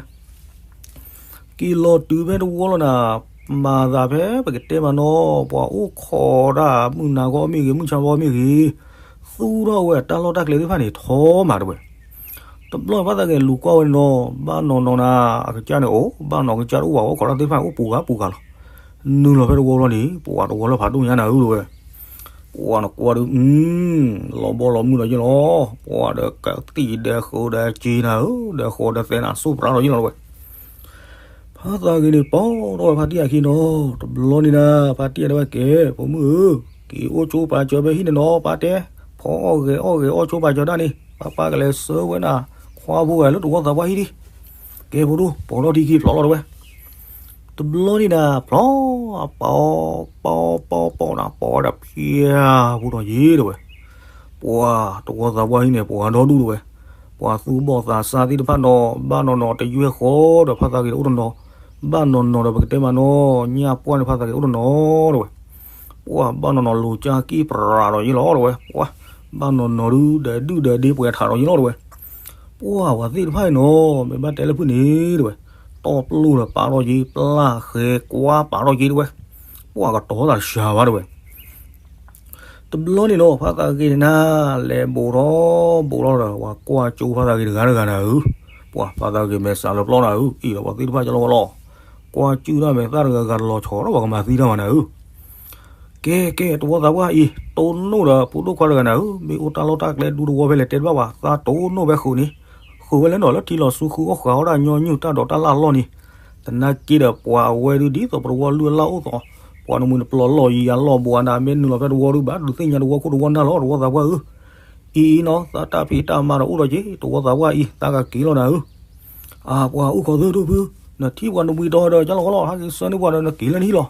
က့ၤလီၤတုၤဖဲတဝီလီၤနၤ, မၤသးဖဲပကတဲမးနီၤ ပှၤအိၣ်ခိးတၢ် မုၢ်နၤဂီၢ်မ့ၢ်ဂ့ၤ မုၢ်ဆါဂီၢ်မ့ၢ်ဂ့ၤ, သူၣ်ထီၣ်ဝဲတၢ်လီၢ်တၢ်ကျဲသ့ၣ်တဖၣ်န့ၣ် ထီမးတဝဲ. တဘျီဖါသးဂ့ၤလူၤကွၢ်ဝဲနီၤ ဘၣ်နီၢ်နီၢ်နၤ အကစၢ်န့ၣ်အိၣ် ဘၣ်နီၢ်ကစၢ်တအိၣ်ဘၣ် အိၣ်ခိးတၢ်သ့ၣ်တဖၣ်န့ၣ် အိၣ်ပူၤဂၤပူၤဂၤလီၤ. နုာ်လီၤဖဲတဝီဘျီန့ၣ် ပှၤတဝီလၢဖးဒိၣ်ညါနၤဧၢတဝဲ ပှၤနကွၢ်ဒုး လီၤဘီလီၤမုၢ်လီၤယ့ၢ်လီၤ. ပှၤဒီးကသံၣ်ဒီးဃုာ်ဒီးစ့နၤဧၢ, ဒီးဃုာ်ဒီးသဲနၤစိၣ်ပြးလီၤယ့ၢ်လီၤတဝဲ. ဖါသးဂ့ၤန့ၣ် ပိာ်ထီၣ်ဝဲဖါတံၢ်အခံနီၤ, တဘျီန့ၣ်နၤ ဖါတံၢ်တဲဝဲကဲ ဖိမုၣ်ဧၢ, က့ၤအိၣ်ကၠိပာ်စၢၤဖဲဟံၣ်န့ၣ်နီၤ ပၢ်တဲ, ဖီအီၣ်ဂဲၤအီၣ်ဂဲၤအီၣ်ကၠိပာ်စၢၤတၢ်န့ၣ် ပၢ်ပၢ်ကလဲၤဆှၢဝဲနၤ ခွါဖိဂၤလၢတဝီသးပှၢ်ဟံၣ်ဒံး. ကဲဖိဒိၣ် ပိာ်ထီၣ်ထံခံဖျိးလီၤတဝဲ. တဘျီန့ၣ်နၤ ဖျိ အပီ ပီ ပီ ပီနၤ ပီဒီးဖျါဖိဒီးယ့ၢ်တဝဲ. ပှၤတဝီသးပှၢ်ဟံၣ်န့ၣ် ပှၤဒီဒူၣ်တဝဲ, ပှၤသူၣ်ဘီၣ်သးစၢ်သ့ၣ်တဖၣ်နီၤ ဘၣ်နီၢ်နီၢ်တယွဲၢ်ဃီဒီးဖါသးဂ့ၤတအိၣ်တနီၤ, ဘၣ်နီၢ်နီၢ်ဒီးပကတဲမးနီၤ ညၣ်ပှၢ်န့ၣ်ဖါသးဂ့ၤအိၣ်တနီၤတဝဲ. ပှၤဘၣ်နီၢ်နီၢ်လိၤကၠၢ်ကံၣ်ပြးဒီးယ့ၢ်လီၤတဝဲ, ပှၤဘၣ်နီၢ်နီၢ်ဒုဒီးဒုၣ်ဒီးဒ့ပှဲၤထးဒီးယ့ၢ်လီၤတဝဲ. ပှၤဝဲသ့ၣ်တဖၣ်အံၤနီၤ မ့ၢ်ဘၣ်တဲလၢဖုၣ်န့ၣ်တဝဲ, တီၢ်ပျိၢ်ဒီးပာ်ထီၣ်က့ၤ ပျၢ်ဃဲၤကွၢ်ပာ်ထီၣ်က့ၤတဝဲ, ပှၤကတီၤသးတစှၤဘၣ်တဝဲ. တဘျီန့ၣ်နီၤ ဖါသးဂ့ၤန့ၣ်နၤ လဲၤဘိးထီၣ်ဘိးထီၣ်ဒီး ပှၤကွၢ်ကၠိဖါသးဂ့ၤတဂၤတဂၤနၤဧၢ, ပှၤဖါသးဂ့ၤမဲာ်ဆှးလၢပျီနၤဧၢ, အံၤဒီးပှၤသ့ၣ်တဖၣ်ကလီကလီ, ကွၢ်ကၠူၣ်တၢ်မဲာ်သၣ်တဂၤဂၤတလီၤဆီဒီးပှၤကမၤသံတၢ်မးနၤဧၢ. ကဲကဲ တဝီသးပှၢ်အံၤ တိၢ်နီၣ်ဒီးဖိဒိၣ်ခွါတဂၤနၤဧၢ, မ့ၢ်အိၣ်တၢ်လီၢ်တၢ်ကျဲဒူတဝီဖဲလဲၣ်တဲတဘၣ်ဘၣ်, သးတိၢ်နီၣ်ဖဲဃုာ်န့ၣ်, ဃုာ်ဝဲလဲၣ်နီၤ လၢထံလီၤဆူဃုအီၣ်ဃုာ်အီၣ်တၢ်ညီနုၢ်တၢ်ဒိးတၢ်လၢ်လီၢ်န့ၣ်, သနာ်က့ဒီးပှၤအဝဲဒုးဒ်သိးပတဝီလုၢ်အလၢ်အိၣ်သိး, ပှၤနမှံၤနပျီၢ်လီၢ်ယံၤယၤလီၢ်ဘှါနၤ မ့ၢ်နုာ်လီၤဖဲတဝီဒုးဘၣ် ဒုးသ့ၣ်ညါတဝီခိၣ်တဝီနၢ်လီၤ တဝီသးပှၢ်ဧၢ. အံၤအံၤနီၤ သးတၢ်ဖံးတၢ်မၤဒီးအိၣ်ဒီးက့ၤ တဝီသးပှၢ်အံၤ သးကက့ၤလီၤနၤဧၢ. အါ ပှၤအုၣ်ခီၣ်သၢဒိၣ်ဖု, နထံၣ်ပှၤနမှံၤတီၤဒီးကၠီလီၤဃီလီၤ ဟးက့ၤဆၢန့ၢ်ပှၤဒီးနက့ၤလၢနဟံၣ်လီၤ.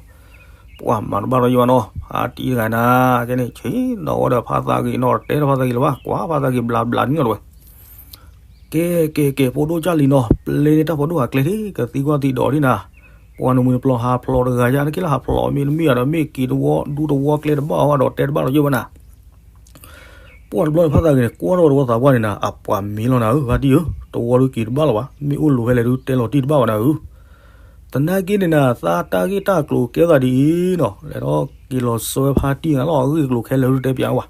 ပှၤမၤတဘၣ်ဒီးယံာ်ဘၣ်နီၤ, ဖါတံၢ်တဂၤနၤ ကဲန့ၣ် ဆ့ၣ်နီၤဝဲဒီးဖါသးဂ့ၤနီၤ တဲဒီးဖါသးဂ့ၤလၢၤဘၣ် ကွၢ်ဖါသးဂ့ၤဘျးဘျးန့ၣ်လီၤတဝဲ. ကဲကဲကဲ ဖိဒိၣ်ကၢ်လံၤနီၤ ပျဲန့ၢ်တၢ်ဖိဒိၣ်ဟးကျဲထံၣ် ကသံကွၢ်သံဒိးထံၣ်နၤ, ပှၤနမှံၤနပျီၢ်ဟးဖျိးတဂၤယါ နက့လၢဟးဖျိးမ့ၢ်တမ့ၢ်ဒီး မ့ၢ်က့ၤတဝီဒူတဝီကျဲတဘၣ်အီၤဘၣ်ဒီး တဲတဘၣ်ဒီးယံာ်ဘၣ်နၤ. ပှၤတဘျီန့ၣ်ဖါသးဂ့ၤန့ၣ် ကွၢ်ထီၣ်ဝဲတဝီသးပှၢ်န့ၣ်နၤ အပှၤမ့ၢ်လီၤနၤဧၢ ဖါတံၢ်ဧၢ, တဝီဒုးက့ၤတဘၣ်လီၤဘၣ် မ့ၢ်အိၣ်လိၤဖဲလဲၣ်ဒုး တဲလီၤတံၢ်တဘၣ်ဘၣ်နၤဧၢ. သနာ်က့န့ၣ်နၤ သးတၢ်ဂ့ၢ်တၢ်ကျိၤကဲသးဒ်အံၤနီၤ လဲၤထီၣ်က့ၤလီၤဆှၢဖါတံၢ်နၤလီၤ အဂ့ၢ်အကျိၤခဲလၢာ်ဒုးတဲပၠးဝဲ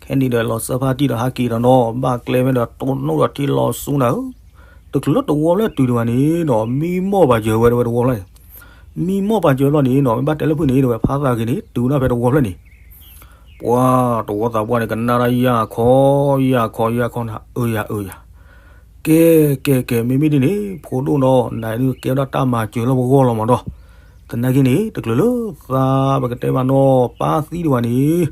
ခဲန့ၣ်ဒီးလီၤဆှၢဖါတံၢ်ဒီးဟးက့ၤဒီးနီၤ ဘၣ်ကျဲဖဲဒီးတိၢ်နီၣ်ဒီးထံလီၤဆူနၤဧၢ, တချုးလၢတဝီဖျၢၣ်တုၤဒံးဘၣ်န့ၣ်နီၤ မံမီၢ်ပာ်စၢၤဝဲတဝဲတဝီဖျၢၣ်န့ၣ်, မံမီၢ်ပာ်စၢၤဘျီန့ၣ်နီၤ မ့ၢ်ဘၣ်တဲလၢဖုၣ်န့ၣ် တဝဲဖါသးဂ့ၤန့ၣ် တုၤနၤဖဲတဝီဖျၢၣ်န့ၣ်, ပှၤတဝီသးပှၢ်န့ၣ် ကနၣ်တၢ်ယၢ်ခီ ယၢ်ခီ ယၢ်ခီနၤ အၢယၤ အၢယၤ ကဲကဲကဲ မ့မ့ၢ်ဒ်န့ၣ် ဖိဒိၣ်နီၤ နၤဒုးကဲဝဲဒၣ်တၢ်မၤစၢၤလၢပဂီၢ်လီၤမးဒီး, သနာ်က့န့ၣ် တချုးလၢသးပကတဲမးနီၤ ပၢ်သံဒံးဘၣ်န့ၣ်,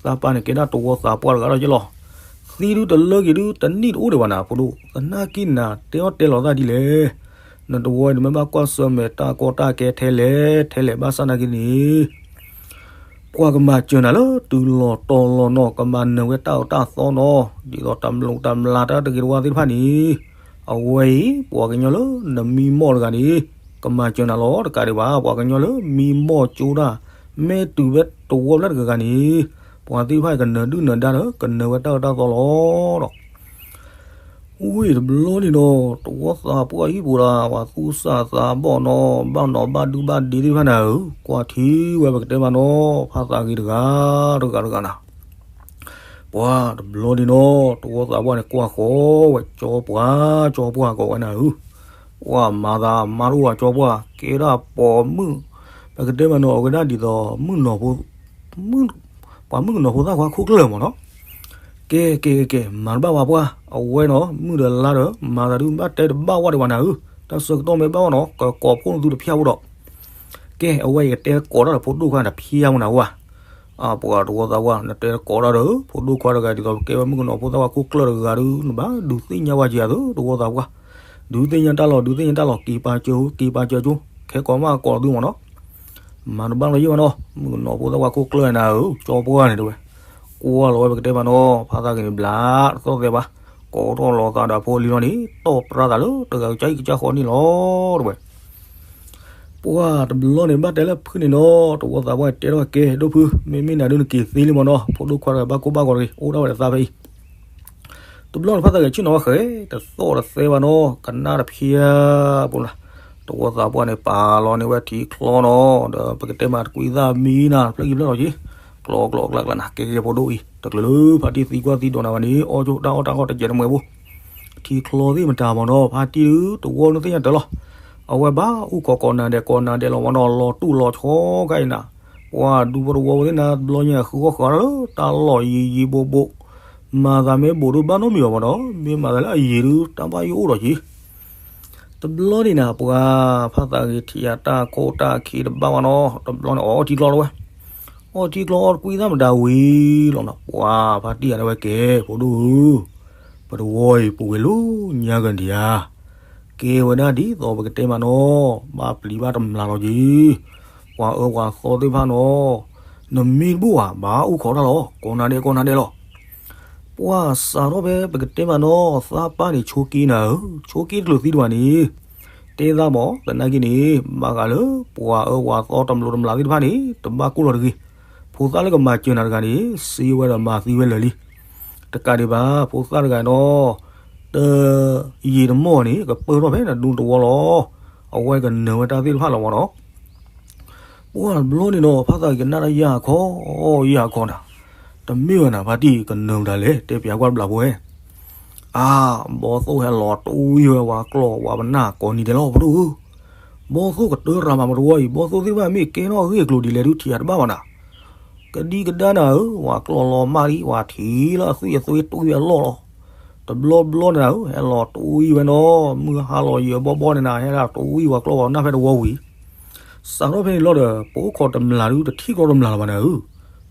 သးပၢ်န့ၣ်ကဲဒၣ်တဝီသးပှၢ်တဂၤလီၤက့လီၤ. သံဒုးတလၢက့ၤဒုး တနံၣ်တအိၣ်ဒံးဘၣ်နၤ ဖိဒိၣ်, သနာ်က့နၤ တဲအီၣ်တဲလီၤသးဒ်လဲၣ်. နတဝီအံၤ နမ့ၢ်ဘၣ်ကွၢ်ဆၢၣ်မဲာ်တၢ်ကီတၢ်ခဲထဲလဲၣ် ထဲလဲၣ်ဘၣ်ဆၣ်နာ်က့န့ၣ် ပှၤကမၤစၢၤနၤလၢတုၤလီၤတီၤလီၤနီၤ ကမၤနၢၤဝဲတၢ်အၢတၢ်သီနီၤ ဒ်သိးတမျူးတမျးတၢ်တဂ့ၤတဝါသ့ၣ်တဖၣ်န့ၣ်, အဝဲအံၤ ပှၤကညီလၢနမံမီၢ်တဂၤန့ၣ် ကမၤစၢၤနၤလီၤတကးဒံးဘၣ် ပှၤကညီလၢမံမီၢ်ကၠိတၢ် မ့ၢ်တုၤဖဲတဝီဖျၢၣ်တဂၤဂၤန့ၣ်, ပှၤသ့ၣ်တဖၣ်အံၤကနၢၤဒုၣ်နၢၤဒါဒီး ကနၢၤဝဲတၢ်အၢတၢ်သီလီၤဒီး ဝံၤတဘျီန့ၣ်နီၤ တဝီသးပှၢ်ဟံၣ်ပူၤဒီး ပှၤသူၣ်စၢ်သးဘီၣ်နီၤ ဘၣ်နီၤဘၣ်ဒုဘၣ်ဒ့သ့ၣ်တဖၣ်နၤဧၢ, ကွၢ်ထံဝဲပကတဲမးနီၤ ဖါသးဂ့ၤတဂၤ တဂၤတဂၤနၤ, ပှၤတဘျီန့ၣ်နီၤ တဝီသးပှၢ်န့ၣ် ကွၢ်ဃီဝဲ ကၠီပှၢ် ကၠီပှၢ်ကိးဝဲနၤဧၢ, ပှၤမၤသးမၤတအိၣ်ဘၣ် ကၠီပှၢ် ကဲဒၣ်ပိာ်မုၣ် ပကတဲမးနီၤ အဝဲဒၣ်ဒ်သိး မုၣ်ကနီၤဖိ မုၣ် ပှၤမုၣ်ကနီၤဖိသၣ်ခွါခိၣ်ကျၢၢ်မးနီၤ, ကဲကဲကဲကဲ မၤတဘၣ်ဝဲပှၢ် အဝဲနီၤ မုၢ်ဒီးလါဒီး မၤသးဒုးဘၣ်တဲတဘၣ်ဝဲဒံးဘၣ်နၤဧၢ, တၢ်ဆၢကတီၢ်မ့ၢ်ဘၣ်ဝဲနီၤ ကကိးဖှိၣ်နသူတဖျၢၣ်ဖိဒီး, ကဲ အဝဲအံၤကတဲကိးတၢ်ဒီးဖိဒိၣ်ခွါတဖျၢၣ်ဖိနၤဝဲ, အပှၤတဝီသးပှၢ် နတဲကိးတၢ်ဒီး ဖိဒိၣ်ခွါတဂၤဒ်သိး ကဲဝဲမုၣ်ကနီၤဖိသၣ်ခွါခိၣ်ကျၢၢ်တဂၤဒုး နဘၣ်ဒုးသ့ၣ်ညါဝဲက့ၤအသိး တဝီသးပှၢ်, ဒုးသ့ၣ်ညါတၢ်လီၤ ဒုးသ့ၣ်ညါတၢ်လီၤ က့ၤပာ်စၢၤ က့ၤပာ်စၢၤကၠိ ခဲကိးမးကိးသုမးနီၤ မၤတဘၣ်လီၤယံၢ်ဘၣ်နီၤ မုၣ်ကနီၤဖိသၣ်ခွါခိၣ်ကျၢၢ်နၤဧၢ ကၠီပှၢ်န့ၣ်တဲဝဲ, ကွၢ်လီၤဝဲပကတဲမးနီၤ ဖါသးဂ့ၤန့ၣ်ဘျး တသီၣ်သဲဘၣ်, ကိးထီၣ်လီၤသးဒီးအဖိအလံၤလီၤန့ၣ် တီၢ်ပြၢသးလၢတဂၤကစၢ်အံၤကစၢ်ဃီန့ၣ်လီၤတဲဝဲ. ပှၤတဘျီန့ၣ်ဘၣ်တဲလၢဖုန့ၣ်နီၤ, တဝီသးပှၢ်တဲထီၣ်ကဲဒိၣ်ဖု, မ့မ့ၢ်နၤဒုးနက့ၤသ့လံမၢ်နီၤ, ဖိဒိၣ်ခွါတဂၤဘၣ်ကိၢ်ဘၣ်ဂီၤတဂ့ၤ အိၣ်ဒၣ်ဝဲဒီးသးဖဲအံၤ. တဘျီန့ၣ်ဖးသးဂ့ၤဆ့ၣ်နီၤဝဲဃဲ, တသီၣ်တသဲဘၣ်နီၤ, ကနၣ်တဖျါပူၤလၢ်. တဝီသးပှၢ်န့ၣ် ပာ်လီၤန့ၢ်ဝဲထံချီနီၤ, ဒီးပကတဲမးတကွံသၣ်မံနၤ တဖျၢၣ်ခံဖျၢၣ်လီၤက့ၤ, ကျီကျီကျါကျါနၤ ကဲကဲဖိဒိၣ်အံၤ တချုးလၢဖါတံၢ်သံကွၢ်သံဒိးနၤဘၣ်န့ၣ် အီၣ်ကၠိတၢ်အီၣ်တၢ်အီတကဲးတမှဲၤဘိ ထံချီသ့ၣ်မတၤမၢ်နီၤ, ဖါတံၢ်ဒုးတဝီနုၢ်သ့ၣ်ညါတၢ်လီၤ. အဝဲဘၣ်အူၣ်ခိးကိးနၤဒဲးကိးနၤဒဲးလီၤမၢ်နီၤ, လီၤတူၢ်လီၤဆီခါအံၤနၤ, ပှၤဒူဖိတဝီဖိသ့ၣ်နၤ တဘျီညါဃုဃီဃာ်လၢတၢ်လီၢ်ယံၤယံၤဘိဘိ, မၤသးမ့ၢ်ဘိးဒုးဘၣ်နီတမံၤဘၣ်မၢ်နီၤ, မ့ၢ်မၤသးလၢအယံၤဒုး တၢ်ဘၣ်ယိၣ်အိၣ်ဒီးက့ၤ တဘျီန့ၣ်နၤ ပှၤဖးသးဂ့ၤထံၣ်ယၤတၢ်ခိၣ်တၢ်ခံတဘၣ်ဘၣ်နီၤ, တဘျီန့ၣ်အီၣ်ထံကျီလီၤဝဲ, အီၣ်ထံကျီအီၣ်တကွံသၣ်မတၤဝံၤလီၤနီၤ, ပှၤဖါတံၢ်ဂၤန့ၣ်ဝဲကဲ, ဖိဒိၣ်ဧၢ, ပတဝီအံၤပူၤကွံာ်လၢညါကဒံဧါ, ကဲဝဲဒၣ်ဒ်သိးပကတဲမးနီၤ, ဘၣ်ပျံၤဘၣ်တမျးလီၤက့ၤ, ပှၤအၢပှၤသီသ့ၣ်တဖၣ်နီၤ, နမ့ၢ်တဘူၣ်ဘၣ် ဘၣ်အူၣ်ခိးတၢ်လီၤ, ကိးနၤဒဲးကိးနၤဒဲးလီၤ ပှၤစးထီၣ်ဖဲပကတဲမးနီၤ သးပၢ်န့ၣ်ဆိးက့နၤဧၢ, ဆိးက့တချုးသံတဘၣ်န့ၣ်, တဲသးမၢ် သနာ်က့န့ၣ် ဘၣ်ဃးလၢပှၤအၢပှၤသီတမျးတမျးသ့ၣ်တဖၣ်န့ၣ် တဘၣ်ကိၢ်လီၤတဂ့ၤ, ဖိသၣ်လၢကမၤစၢၤနၤတဂၤန့ၣ် စ့ဝဲဒီးမၤသံဝဲလၢာ်လံ, တကးဒံးဘၣ် ဖိသၣ်တဂၤနီၤ တယံာ်တမီၢ်န့ၣ် ကပၢၢ်ထီၣ်ဖဲနဒူတဝီလီၤ, အဝဲကနၢၤဝဲတၢ်သ့ၣ်တဖၣ်လီၤမၢ်နီၤ ပှၤတဘျီန့ၣ်နီၤ ဖးသးဂ့ၤကနၣ်တၢ်ယၢ်ခီ, ယၢ်ခီနၤ, တမ့ၢ်ဝဲနၤ ဖါတံၢ်ကနၢၤမတၤလဲၣ် တဲပၠးကွၢ်တဘျးဖိဝဲ, အါ, ဘီသိၣ်ဟဲလီၤတဝံၣ်ဝဲဝၤကျီၢ်ဝၤပနၢ်ကိးနံၤဒဲးလီၤ ဖိဒိၣ်ဧၢ, ဘီသိၣ်ကတၢၢ်ရၤမးပတဝီအံၤ ဘီသိၣ်သ့ၣ်တဖၣ်မ့ၢ်ကဲထီၣ်အဂ့ၢ်အကျိၤဒ်လဲၣ်ဒုးထံၣ်ယၤတဘၣ်ဘၣ်နၤ ကဒံကဒါနၤဧၢ, ဝၤကျီၢ်လီၤမၢ်လံ ဝၤထံၣ်လၢအသွံၣ်အသွံၣ်တဝံၣ်အလီၢ်လီၤ, တဘျီဘျီန့ၣ်နၤဧၢ, ဟဲလီၤတဝံၣ်ဝဲနီၤ, မုၢ်ဟါလီၤယံာ်ဘီဘီန့ၣ်နၤ ဟဲဒၣ်တဝံၣ်ဝၤကျီၢ်ဝၤနၢ်ဖဲတဝီဝံၤ, စးထီၣ်ဖဲန့ၣ်လီၤဒီး ပအိၣ်ခိးတမျးဒုး တထံၣ်ကီတမျးလၢၤဘၣ်နၤဧၢ,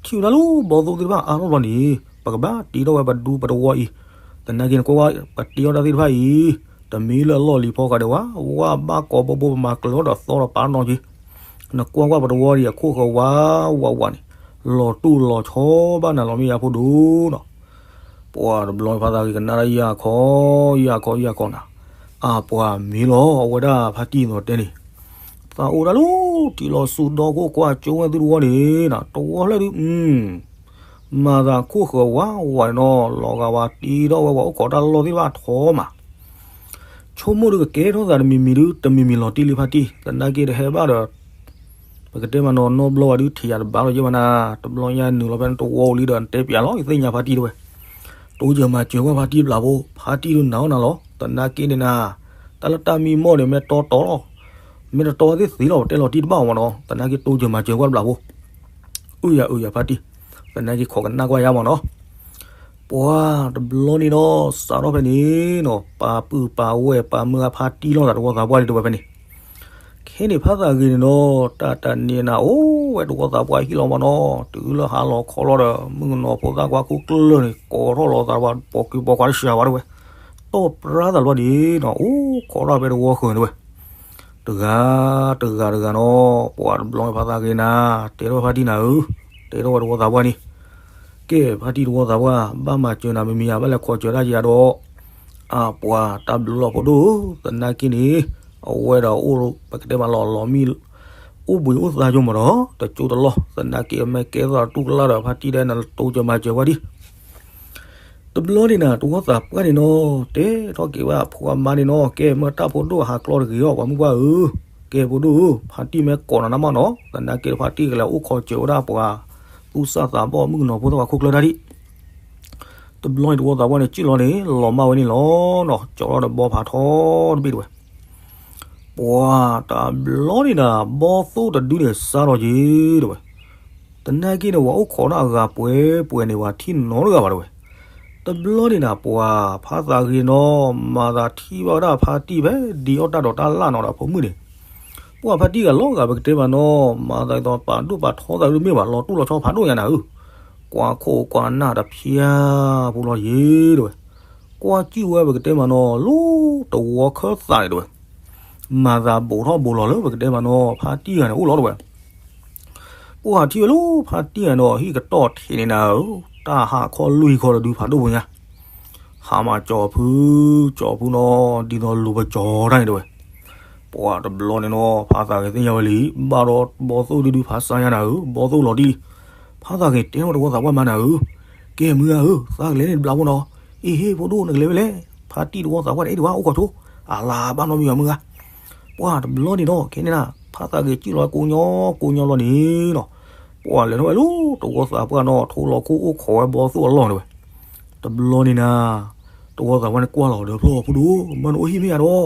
ထံၣ်ဝဲဒၣ်လၢဘီသိၣ်သ့ၣ်တဖၣ်အါထီၣ်ဘျီန့ၣ် ပကဘၣ်တ့ထီၣ်ဝဲပဒူပတဝီအံၤ, သနာ်က့န့ၣ်ကွၢ်ဝဲ ပတ့ထီၣ်တၢ်သ့ၣ်တဖၣ်အံၤ, တမ့ၢ်လၢအလီၢ်လံၤဖီဃးဒံးဝဲ, ဝဲဘၣ်ကိးဘိဘိပမၤကျၢၤထီၣ်ဒီးသီဒီးပာ်နီၢ်က့ နကွၢ်ကွၢ်ပတဝီဒံးအခိၣ်ဃၢၤဝးဝးဝးန့ၣ်, လီၤတူၢ်လီၤဆီဘၣ်နၤလီၤမ့ၢ်ယါဖိဒိၣ်နီၤ, ပှၤတဘျီဖးသးဂ့ၤကနၣ်တၢ်ယၢ်ခီ, ယၢ်ခီ ယၢ်ခီနၤ, အါပှၤမ့ၢ်လီၤ အဝဲဒၣ်ဖါတံၢ်နီၤတဲန့ၣ်, သးအိၣ်ဒၣ်လၢ ထံလီၤဆူဒီခိၣ်ကွၢ်ကၠိဝဲသုတဝီန့ၣ်နၤ, တဝီဖျၢၣ်ဒုး မၤသးခိၣ်ဃၢၤဝးဝးနီၤ, လီၤဂာ်ဝဲတ့ထီၣ်ဝဲပှၤအိၣ်ခိးတၢ်လီၢ်သ့ၣ်တဖၣ်ထီမး, ဆိကမိၣ်ဒုးကကဲထီၣ်သးတမံၤမံၤဒုး တမံၤမံၤလီၤတံၢ်လံဖါတံၢ်, သနာ်က့တဟဲဘၣ်ဒီး ပကတဲမးနီၤ နီတဘျီဝဲဒုးထံၣ်ယၤတဘၣ်လီၤယဲၢ်မးနၤ, တဘျီညါနုာ်လီၤဖဲနတဝီအိၣ်လံဒီးနတဲပၠးလီၤ ယသ့ၣ်ညါဖါတံၢ်တဝဲ, တိစၢၤမၤစၢၤကွၢ်ဖါတံၢ်တဘျးဖိ, ဖါတံၢ်ဒုးနာ်အီၣ်နၤလီၤ, သနာ်က့န့ၣ်နၤ, တၢ်လၢတၢ်မံမီၢ်န့ၣ် မ့ၢ်တီတီလီၤ, မ့ၢ်တတီသ့ၣ်သ့လီၤ ပတဲလီၤတံၢ်တဘၣ်အီၤမးနီၤ, သနာ်က့တိစၢၤမၤစၢၤကွၢ်တဘျးဖိ, အုယၤအုယၤဖါတံၢ်, သနာ်က့ခိးကနၣ်ကွၢ်ယါမးနီၤ ပှၤတဘျီန့ၣ်ဒီး စးထီၣ်ဖဲန့ၣ်နီၤ ပာ်ပုၢ်ပာ်ဝဲၢ်ပာ်မုၢ်အဖါတံၢ်လိာ်သးတဝီသးပှၢ်လံတဝဲဖဲန့ၣ်, ခဲန့ၣ်ဖးသးဂ့ၤန့ၣ်နီၤ တၢ်တနံၤနၤအိၣ်ဝဲတဝီသးပှၢ်ဟံၣ်လီၤမးနီၤ, တုၤလၢဟါလီၤခီလီၤဒီး မုၣ်ကနီၤဖိသၣ်ခွါခိၣ်ကျၢၢ်န့ၣ် ကိးထီၣ်လီၤသးတဝီ ပိာ်ကံပိာ်ခွါတစှၤဝဲတဝဲ, တီၢ်ပြါသးလီၤဒ်နီၤ အိၣ်ခိးထီၣ်ဖဲတဝီဃၢၤတဝဲ တဂၤတဂၤတဂၤတဂၤနီၤ, ပှၤတဘျီဖးသးဂ့ၤနၤ, တဲထီၣ်ဖါတံၢ်နၤဧၢ, တဲထီၣ်ဝဲတဝီသးပှၢ်န့ၣ်, ကဲဖါတံၢ်တဝီသးပှၢ် ဘၣ်မၤစၢၤနၤမံၤမံၤယါ ဘၣ်လဲၤခိးစၢၤတၢ်ယါဒီး, အပှၤတၢ်ဘျုးလီၤဖိဒိၣ်ဧၢ, သနာ်က့န့ၣ်, အဝဲဒီးအိၣ်ပကတဲမးလီၤလီၤမံ, အိၣ်ဘှံးအိၣ်သါယိမးဒီး တကၠိတလီၢ်, သနာ်က့အမ့ၢ်ကဲထီၣ်တူၢ်ကလာ်ဒီး ဖါတံၢ်ဒီးနတိစၢၤမၤစၢၤဝဲဒံး တဘျီန့ၣ်နၤ တဝီသးပှၢ်န့ၣ်နီၤ, တဲထီၣ်က့ၤဝဲအဖိအမါန့ၣ်နီၤ, ကဲမ့ၢ်တၢ်ဖိဒိၣ်အဟးကျီတဂ့ၤအီၤ ပှၤမုၣ်ပှၢ်ဧၢ, ကဲဖိဒိၣ်ဧၢ, ဖါတံၢ်မ့ၢ်ကိးနၤနမးနီၤ, သနာ်က့ဖါတံၢ်ကလဲၤအိၣ်ခိးစၢၤဝဲဒၣ်ပှၤ သူၣ်စၢ်သးဘီၣ်မုၣ်ကနီၤဖိသၣ်ခွါခိၣ်ကျၢၢ်တၢ်ဒံး, တဘျီန့ၣ်တဝီသးပှၢ်န့ၣ် စံၣ်လီၤန့ၣ် လီၤမၢ်ဝဲန့ၣ်လီၤနီၤ, ကၠီထီၣ်ဒီးဘီဖးထီတဘ့ၣ်တဝဲ ပှၤတဘျီန့ၣ်နၤ ဘီသိၣ်တဒုန့ၣ်စးထီၣ်က့ၤတဝဲ, သနာ်က့န့ၣ် ပှၤအိၣ်ခိးတၢ်အဂၤပှဲၤပှဲၤန့ၣ် ပှၤထံၣ်နီတဂၤဘၣ်တဝဲ, တဘျီန့ၣ်နၤ ပှၤဖးသးဂ့ၤနီၤ မၤသးထံၣ်ဘၣ်ဝဲဒၣ်ဖါတံၢ်ဖဲဒံးအီၣ်တၢ်ဒီးတၢ်လၢ်နီၤဒီးဖိမုၣ်န့ၣ်, ပှၤဖါတံၢ်ဂၤလီၤဂာ်ပကတဲမးနီၤ မၤသးဒ်သိးပာ်ဒိၣ်ပာ်ထီသးဒုးမ့ၢ်ဘၣ် လီၤတူၢ်လီၤဆီဖးဒိၣ်ညါနၤဧၢ, ကွၢ်ခိၣ်ကွၢ်နၢ်တဖျါပူၤလီၤယ့ၤတဝဲ ကွၢ်စံၣ်ဝဲပကတဲမးနီၤ လၢတဝီခၢၣ်သးန့ၣ်တဝဲ, မၤသးဘိးထီၣ်ဘိးလီၤလၢပကတဲမးနီၤ ဖါတံၢ်ဂၤန့ၣ်အိၣ်လီၤတဝဲ, ပှၤထံၣ်ဝဲလၢဖါတံၢ်ဂၤဒီး ဟံၣ်ကတီၢ်ထံးန့ၣ်နၤဧၢ, တၢ်ဟးခီလွံၢ်ခီတဒုဖးဒိၣ်ပူၤညါ, ဟးမၤကၠီၤဖု, ကၠီၤဖုနီၤ ဒ်သိးလူၤပကၠီၤတၢ်န့ၣ်တဝဲ, ပှၤတဘျီန့ၣ်နီၤ ဖါသးဂ့ၤသ့ၣ်ညါဝဲလံ, ဘၣ်ဒီးဘီသိၣ်ဒုဒု ဖါစါညါနၤဧၢ, ဘီသိၣ်လီၤတံၢ်, ဖါသးဂ့ၤတဲထီၣ်တဝီသးပှၢ်မါနၤဧၢ, ကဲမုၢ်ဂၤဧၢ, သးကလဲၤန့ၣ်တဘျီဖိနီၤ, အ့ဟ့ၣ်ဖိဒိၣ် နကလဲၤဝဲလဲၣ်, ဖါတံၢ်တဝီသးပှၢ်န့ၣ် အဲၣ်ဒိးဝဲအိၣ်ခီၣ်ဆိ, အလါဘၣ်နီတမံၤဘၣ်မုၢ်ဂၤ ပှၤတဘျီန့ၣ်နီၤ ခဲန့ၣ်နၤ ဖါသးဂ့ၤစံၣ်လီၤဝဲကိးညီကိးညီလီၤန့ၣ်နီၤ, ပှၤလဲၤထီၣ်ဝဲလၢတဝီသးပှၢ်နီၤ ထိလီၤခိၣ်အိၣ်ခိးဝဲဘီသိၣ်အလီၢ်န့ၣ်ဝဲ, တဘျီန့ၣ်နၤ တဝီသးပှၢ်န့ၣ်ကွၢ်လီၤဒီးဖျီၣ်ဖိဒိၣ် မ့ၢ်နအိၣ်ဟံၣ်မ့ၢ်ဧါဒီး,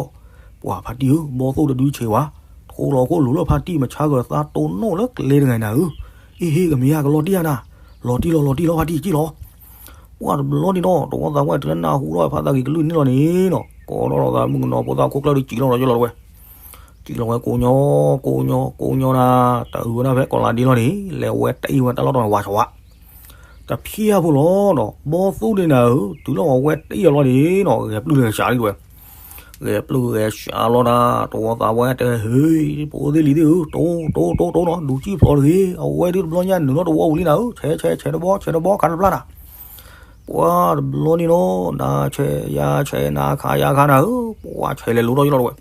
ပှၤဖါတံၢ်ဧၢ ဘီသိၣ်တဒုဆဲးဝဲ, ထိလီၤခိၣ်လူၤလၢဖါတံၢ်မဆါကၢၤသးတိၢ်နီၣ်လၢကျဲတဂၤနၤဧၢ, အ့ဟ့ၣ်ကမ့ၢ်ယၤကလီၤတံၢ်ဧါနၤ, လီၤတံၢ်လီၤ လီၤတံၢ်လီၤ ဖါတံၢ်စံၣ်လီၤ ပှၤတဘျီန့ၣ်ဒီး တဝီသးပှၢ်တုၤလၢနၢ်ဟူထီၣ်ဖါသးဂ့ၤကလုၢ်န့ၣ်လီၤန့ၣ်နီၤ ကိးထီၣ်လီၤသးမုၣ်ကနီၤဖိသၣ်ခိၣ်ကျၢၢ်ဒုးစံၣ်လီၤလီၤယလီၤတဝဲ, စံၣ်လီၤဝဲကိးညီ ကိးညီ ကိးညီနၤ, တအုးဝဲဒၣ်ဖဲကီးလးဒ့လီၤန့ၣ် လဲၤဝဲတအံၤဝဲတၢ်လီၢ်တီၤန့ၣ်ဝါဆးဝါ တဖျၢၣ်ဖိလီၤနီၤ ဘီသိၣ်န့ၣ်နၤဧၢ, တုၤလီၤဝဲတအံၤအလီၢ်န့ၣ်နီၤ ဂဲၤပျုၢ်ဂဲၤဆှးလံတဝဲ, ဂဲၤပျုၢ်ဂဲၤဆှးလီၤနၤ, တဝီသးပှၢ်တဲဟ့ၣ် ဖိသ့ၣ်လံၤသ့ၣ်ဧၢ, တိတိတိတိနီၤ ဒုးစံၣ်ဖျိးတဂ့ၤ, အဝဲဒုးတဘျီညါနုာ်လီၤတဝီပူၤလံနၤဧၢ, ဆဲးဆဲးဆဲးတဘီ ဆဲးတဘီ ခးတဖျၢၣ်နၤ ပှၤတဘျီန့ၣ်နီၤ နၤဆဲးယၤဆဲး နၤခးယၤခးနၤဧၢ, ပှၤဆဲးလဲၤလိၤထီၣ်ယလီၤတဝဲ,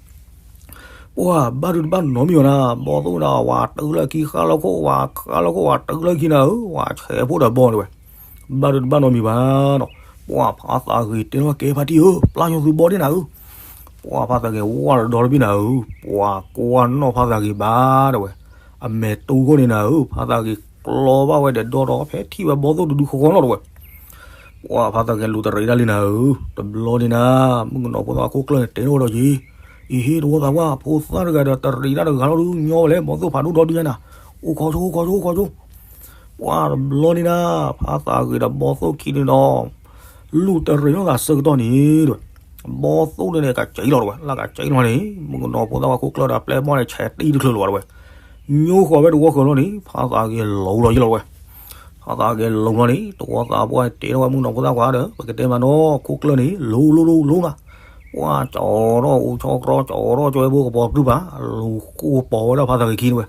ပှၤဘၣ်ဒုးတဘၣ်နီတမံၤဘၣ်နၤ, ဘီသိၣ်နၤ ဝၤတုၤလၢခံဃၣ်လီၢ်ခိၣ် ဝၤဃၣ်လီၢ်ခိၣ် ဝၤတုၤလၢခံနၤဧၢ, ဝၤဆဲးဖိဒီးဘီတဝဲ, ဘၣ်ဒုးတဘၣ်နီတမံၤဘၣ်နီၤ, ပှၤဖါသးဂ့ၤတဲထီၣ်ကဲဖါတံၢ်ဧၢ, ပျၢ်ညီသူဘီဒ့ၣ်နၤဧၢ, ပှၤဖါသးဂ့ၤဝၢ်ဒီးဒီတဘ့ၣ်နၤဧၢ, ပှၤကွၢ်နီၣ်ဖါသးဂ့ၤဘၣ်တဝဲ, အမဲာ်တူၢ်ခိၣ်န့ၣ်နၤဧၢ, ဖါသးဂ့ၤကျီဘၣ်ဝဲဒီးဒီဒီ ဖဲထံၣ်ဝဲဘီသိၣ်တဒုဃီဃီနီၤတဝဲ ပှၤဖါသးဂ့ၤလူၤတရံးဒၣ်လံနၤဧၢ, တဘျီန့ၣ်နၤ, မုၣ်ကနီၤဖိသၣ်ခိၣ်ကျၢၢ်န့ၣ်တဲထီၣ်ဝဲဒီးက့ၤ, အ့ဟ့ၣ်တဝီသးပှၢ် ဖိသၣ်တဂၤဒီးတရံးဒၣ်တဂၤလီၤဒုး ညီဝဲလဲၣ် ဘီသိၣ်ဖးဒိၣ်ဒီဒုညါနၤ, အိၣ်ခီၣ်ဆိ အိၣ်ခီၣ်ဆိ အိၣ်ခီၣ်ဆိ, ပှၤတဘျီန့ၣ်နၤ, ဖါသးဂ့ၤဒီးဘီသိၣ်ခံန့ၣ်ဒီး လူၤတရံးထီၣ်သးဆၢကတီၢ်န့ၣ်တဝဲ, ဘီသိၣ်န့ၣ်န့ၣ် ကစဲးလီၤတဝဲ လၢကစဲးလီၤန့ၣ် မုၣ်ကနီၤဖိသၣ်ဝဲခိၣ်ကျၢၢ်ဒီးပျဲၢ်ဘီၣ်န့ၣ် ဆဲးတံၢ်တချုးလီၤတဝဲ, ညိဃီၤဝဲတဝီဃီလီၤန့ၣ် ဖါသးဂ့ၤလူၤလီၤယလီၤတဝဲ, ဖါသးဂ့ၤလူၤလီၤန့ၣ် တဝီသးပှၢ်တဲထီၣ်ဝဲမုၣ်ကနီၤဖိသၣ်ခွါဒီး ပကတဲမးနီၤ ခိၣ်ကျၢၢ်န့ၣ် လူၤလူၤလူၤလူၤနၤ, ပှၤကၠီထီၣ်အိၣ်ဆီကြီ ကၠီထီၣ်ကၠီဝဲဖိကပီၤတပြုၢ်ဘၣ်, လူၤဃိပိာ်ဝဲဒၣ်ဖါသးဂ့ၤခံတဝဲ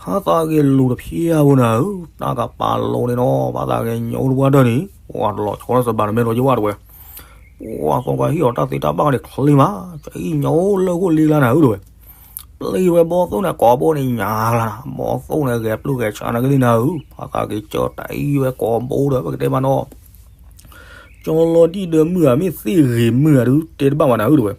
ဖါသးဂ့ၤလူၤတဖျၢၣ်ဧိၤနၤဧၢ, တၢ်ကပာ်လိၤန့ၣ်နီၤ ဖါသးဂ့ၤညိတပှၢ်ဒၢၣ်န့ၣ် ပှၤတလီၤဆီလၢစဘးတမဲဒီးယဝၣ်တဝဲ, ပှၤသီၣ်ကွၢ်ဟ့ၣ်အီၤတၢ်သ့တၢ်ဘၣ်န့ၣ်ချ့မး, ကဟံၣ်ညိလၢဃိၣ်လ့ကျါနၤဧိၤတဝဲ, ပျံၤဝဲဘီသိၣ်န့ၣ်ကိးဘိန့ၣ်ညါကျါနၤ, ဘီသိၣ်န့ၣ်ဂဲၤပျုၢ်ဂဲၤဆှးနၤကသ့ၣ်နၤဧိၤ, ဖါသးဂ့ၤကၢတၢ်အံၤဝဲကိးဘိဒီး ပကတဲမးနီၤ ကၠီလီၤတံၢ်ဒီးမုၢ်ဧါ မ့ၢ်သ့ၣ်ဂ့ၤမုၢ်ဧါဒုးတဲတဘၣ်ဘၣ်နၤဧိၤတဝဲ,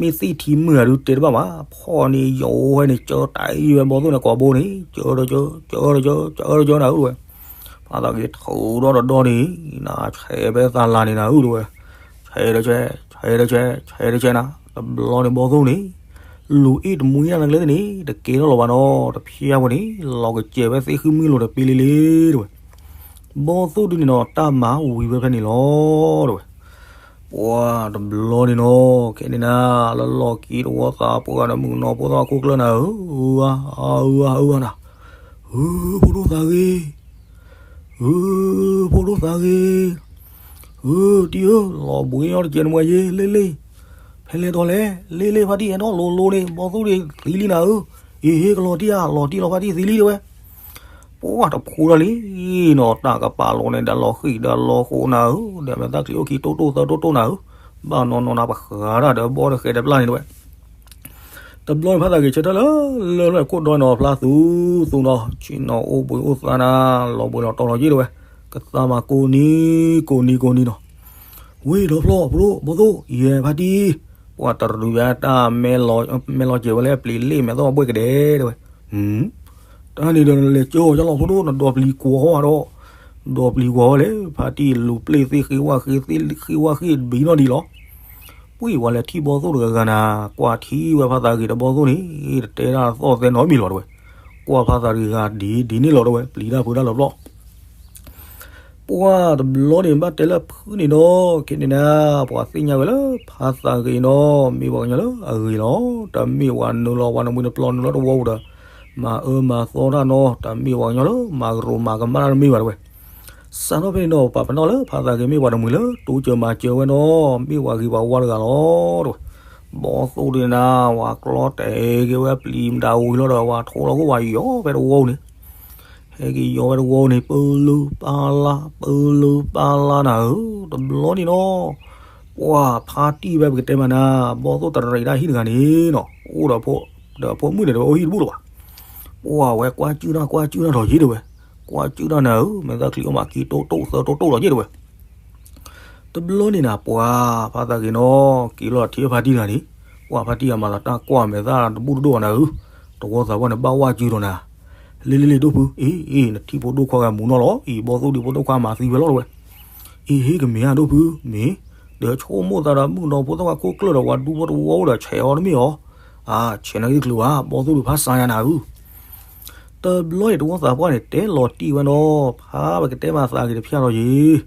မ့ၢ်သ့ၣ်ထံမုၢ်ဧါဒုးတဲတဘၣ်ဘၣ်, ဖီၣ်န့ၣ်ယိာ်ဝဲန့ၣ် ကၢတၢ်အံၤဝဲဘီသိၣ်န့ၣ်ကိးဘိန့ၣ် ကၢတကၢ ကၢတကၢ ကၢတကၢနၤဧိၤတဝဲ, ဖါသးဂ့ၤထုးထီၣ်တဒီန့ၣ် နဆဲးဖဲသးလၤန့ၣ်နၤဧိၤတဝဲ, ဆဲးတဆဲး ဆဲးတဆဲး ဆဲးတဆဲးနၤ, တဘျီန့ၣ်ဘီသိၣ်န့ၣ် လူၤအ့ၣ်တမှံနၤနကျဲသ့ၣ်န့ၣ် တကဲထီၣ်လီၤဘၣ်နီၤ, တဖျၢၣ်ဝဲန့ၣ် လီၤကစဲးဝဲသ့ၣ်ဃုမုၢ်လိၤတပ့လ့လ့တဝဲ ဘီသိၣ်ဒုန့ၣ်နီၤ တၢ်မၤဝံၤဝဲဖဲန့ၣ်လီၤတဝဲ, ပှၤတဘျီန့ၣ်နီၤ ခဲန့ၣ်နၤ လၢလီၢ်ခံတဝီသးပှၢ်ဒီးမုၣ်ကနီၤဖိသၣ်ခိၣ်ကျၢၢ်နၤဧၢ, အၢ အၢ အၢ နၤ, ဧၢ ဖိဒိၣ်သးဂ့ၤ, ဧၢ ဖိဒိၣ်သးဂ့ၤ, ဧၢ တံၢ်ဧၢ လီၤဘှံးအီၤတကဲးနမွဲယ့ လ့လ့, ဖဲလဲၣ်တီၤလဲၣ် လ့လ့ ဖါတံၢ်အဲၣ်ဒိးလိၤလိၤန့ၣ် ဘီသိၣ်ဒုသံလံနၤဧၢ, အ့ဟ့ၣ်ကလီၤတံၢ်ဧါ လီၤတံၢ်လီၤဖါတံၢ်သံလံတဝဲ ပှၤတဖိဒၣ်လံနီၤ တၢ်ကပာ်လိၤန့ၣ် ဒီးလီၤဃံၣ်ဒီးလီၤဃိးနၤဧၢ, ဒီးမဲာ်သၣ်ချံအိၣ်ခံတိတိသၢတိတိနၤဧၢ, ဘၣ်နီၢ်နီၢ်နၤပဃးတၢ်ဒီးဘီတဃဲးတပျၢ်န့ၣ်တဝဲ, တဘျီန့ၣ်ဖါသးဂ့ၤဆၢထၢၣ်လၢ လၢလၢခိၣ်ဒီနီၤဖျါသူသူနီၤ ဆ့ၣ်နီၤအိၣ်ဘှံးအိၣ်သါနၤ လီၤဘှံးလီၤတီၤလီၤယ့ၣ်တဝဲ, ကသါမၤကိးနံၤကိးနံၤကိးနံၤနီၤ ဝ့ၢ်ဒီဖျီၣ်ဖိဒိၣ်ဘီသိၣ် ယဲဖါတံၢ်, ပှၤတရူးယါတၢ် မဲလီၤစဲးဝဲလၢအပျံၤလ့ၣ်မဲာ်သီၣ်ဘှ့ၣ်ကဒဲးတဲဝဲ, တၢ်န့ၣ်ဒီးနလဲၤကၢအီၤကလီၤဖိဒိၣ် နဒီပျံၤကွီၤဃီဒီး, ဒီပျံၤကွီၤဃီလဲၣ် ဖါတံၢ်လူၤပျ့ၢ်သ့ၣ်ဃ့ဝါဃ့သ့ၣ်ဃ့ဝါဃ့ဘံနီၣ်ဒံးလီၤ ပှၤဝဲလဲၤထံၣ်ဘီသိၣ်တဂၤဂၤနၤ, ကွၢ်ထံဝဲဖါသးဂ့ၤဒီးဘီသိၣ်န့ၣ်, တတဲတၢ်သီၣ်သဲနီတမံၤလီၤတဝဲ, ကွၢ်ဖါသးဂ့ၤဂၤဒ်ဒ်န့ၣ်လီၤတဝဲ, ပျံၤတၢ်ဖုးတၢ်လီၤပျီ, ပှၤတဘျီန့ၣ်ဘၣ်တဲလၢဖုန့ၣ်ဒီး, ခဲန့ၣ်နၤ, ပှၤသ့ၣ်ညါဝဲလၢဖါသးဂ့ၤဒီး, မ့ၢ်ပှၤကညီလၢအဂ့ၤလီၤ, တမ့ၢ်ပှၤနုာ်လီၤပှၤနမှံနပျီနုာ်လီၤတဝီပူၤဒီး, မၤအၢမၤသီတၢ်နီတမ့ၢ်, ပှၤကညီလၢမၤကရိးမၤကမၣ်တၢ်တမ့ၢ်ဘၣ်တဝဲ စးထီၣ်ဖဲန့ၣ်ဒီး ပာ်ပနီၣ်လၢဖါသးဂ့ၤမ့ၢ်ပှၤတမှံၤလၢ တိစၢၤမၤစၢၤဝဲနီၤ, မ့ၢ်ပှၤဂ့ၤပှၤဝါတဂၤလီၤတဝဲ, ဘီသိၣ်ဒုန့ၣ်နၤ, ပှၤကျီတဲာ်က့ၤဝဲပျံၤမတၤဝံၤလီၤဒီး ပှၤထိလီၤခိၣ်ပှၤယီၤဖဲတဝီန့ၣ်, ဟဲက့ၤယီၤဖဲတဝီန့ၣ် ပၢလုပၢ်လါ ပၢလုပၢ်လါနၤဧၢ, တဘျီန့ၣ်နီၤ ပှၢ်ဖါတံၢ်ဝဲပကတဲမးနၤ, ဘီၣ်သိၣ်တရံးတၢ်ဟံၣ်တဂၤန့ၣ်နီၤ, အိၣ်ဒီးဖိ, ဒီးဖိမုၣ်န့ၣ်တဝဲအိၣ်ဟံၣ်တဘူၣ်လၢၤဘၣ်. ပှၢ်ဝဲကွၢ်ကၠုၣ်တၢ်ကွၢ်ကၠုၣ်တၢ်ထီၣ်ယ့ၢ်တဝဲ, ကွၢ်ကၠုၣ်တၢ်နၤဧၢ, မဲာ်သၣ်ချံအိၣ်မးခံတိၢ်တိၢ်သၢတိၢ်တိၢ်ထီၣ်ယ့ၢ်တဝဲ. တဘျီန့ၣ်နၤ ပှၢ်ဖါသးဂ့ၤနီၤ, က့ၤလီၤထံဖါတံၢ်တဂၤန့ၣ်, ပှၢ်ဖါတံၢ်အမၤသးတၢ်ကွၢ်မဲာ်သၣ်တဘူၣ်တဒိၣ်ဘၣ်နၤဧၢ, တဝီသးပှၢ်န့ၣ်ဘၣ်ဝၢ်ကၠုၣ်ထီၣ်နၤ လ့လ့လ့ဒိၣ်ဖု, အ့ အ့ နထံၣ်ဖိဒိၣ်ခွါဂၤမူၤနီၢ်လီၤ, အံၤဘီၣ်သိၣ်ဒုးဖိဒိၣ်ခွါမၤသံဝဲလီၤတဝဲ. အ့ ဟ့ၣ်ကမ့ၢ်ဧါဒိၣ်ဖု, မ့ၢ်, ဒီးဆိကမိၣ်သးဒီးမုၣ်ကနီၤဖိသၣ်ခွါခိၣ်ကျၢၢ်ဒီးပှၤဒူဖိတဝီအိၣ်ဒီးဆဲးအီၤတမ့ၢ်ဧါ, အါ ဆဲးန့ၣ်ဂ့ၢ်တချုးဘၣ်, ဘီၣ်သိၣ်ဒုးဖးစါယါနၤဧၢ. တဘျီန့ၣ်တဝီသးပှၢ်န့ၣ် တဲလီၤတံၢ်ဝဲနီၤ, ဖါပကတဲမးသးဂ့ၤတဖျၢၣ်လီၤယ့ၢ်,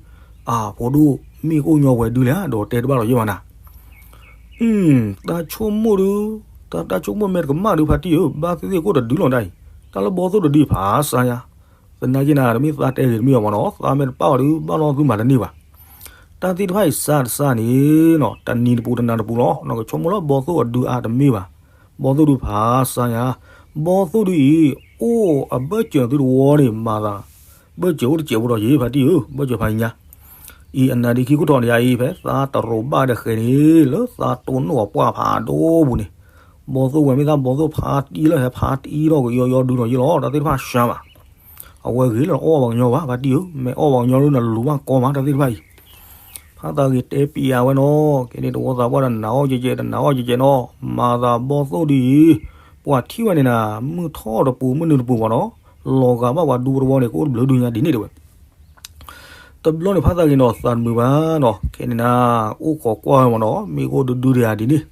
အါ ဖိဒိၣ်, မ့ၣ်ကအိၣ်ညီဝဲဒုလဲၣ်, ဒီးတဲတဘၣ်လီၤယ့ၢ်မးနၤ တၢ်ဆိကမိၣ်ဒု, တၢ်ဆိကမိၣ်မ့ၢ်တကမၣ်ဒုဖါတံၢ်ဧၢ, ဘၣ်သ့ၣ်သ့ၣ်ကအိၣ်တဒုလီၤဒၣ်အံၤ, တၢ်လၢဘီၣ်သိၣ်တဒုဖးစါယါ. သနာ်က့နၤ တမ့ၢ်သးတဲဂ့ၤတမ့ၢ်အီၤမးနီၤ, သးမ့ၢ်တပာ်အီၤဒု ဘၣ်နီၢ်သုမၤတန့ၢ်ဘၣ်. တၢ်သ့ၣ်တဖၣ်အံၤစါတစါန့ၣ်နီၤ, တနံၤတပူၤတနၤတပူၤလီၤ, နကဆိကမိၣ်လၢဘီၣ်သိၣ်အဒုအါတမ့ၢ်ဘၣ်. ဘီၣ်သိၣ်ဒုဖးစါယါ, ဘီၣ်သိၣ်ဒုအံၤ, အိၣ်အဘၢၣ်စၢၤသုတဝီန့ၣ် မၤသး ဘၢၣ်စၢၤအိၣ်တစဲးဖိဒီးယ့ၢ်ဖါတံၢ်ဧၢ, ဘၢၣ်စၢၤဖးညါ အံၤအနါဒ့ခံခိၣ်ထီၣ်န့ၣ်ယါအံၤ ဖဲသးတရိးဘၣ်ဒီးဃဲၤန့ၣ် လၢသးတိၢ်နီၣ်အပှၢ်ဖးဒိၣ်ပူၤန့ၣ်, ဘီၣ်သိၣ်ဝဲမ့ၢ်သၣ်ဘီၣ်သိၣ်ဖးတံၢ်လၢဟဲဖးတံၢ်ထီၣ်ကယီယီဒုနီၤယ့ၢ်လီၤ, တၢ်သ့ၣ်တဖၣ်စှၤဘၣ်. အဝဲဂ့ၤလၢအီၣ်ဘၣ်ကညီဘၣ် ဖါတံၢ်ဧၢ, မ့ၢ်အီၣ်ဘၣ်ကညီလၢနလူၤဘၣ်ကီမး တၢ်သ့ၣ်တဖၣ်အံၤ. ဖါသးဂ့ၤတဲပံယါဝဲနီၤ, ခဲန့ၣ်တဝီသးပှၢ်ဒီးနးအီၣ်ကဲကဲ တနးအီၣ်ကဲကဲနီၤ, မၤသးဘီၣ်သိၣ်ဒုအံၤ, ပှၤထံၣ်ဝဲန့ၣ်နၤ, မုၢ်ထီၣ်တပူၤ မုၢ်နုာ်တပူၤမးနီၤ, လီၤဂာ်ဘၣ်ပှၤဒူဖိတဝီန့ၣ် ကအိၣ်တဘျုးဒုညါဒ်န့ၣ်တဲဝဲ. တဘျီန့ၣ်ဖါသးဂ့ၤနီၤ သးတမုာ်ဘၣ်နီၤ, ခဲန့ၣ်နၤ, အိၣ်ခိးကွၢ်ဝဲမးနီၤ, မ့ၢ်ကအိၣ်ဒုဒုတဂၤဒ်န့ၣ်,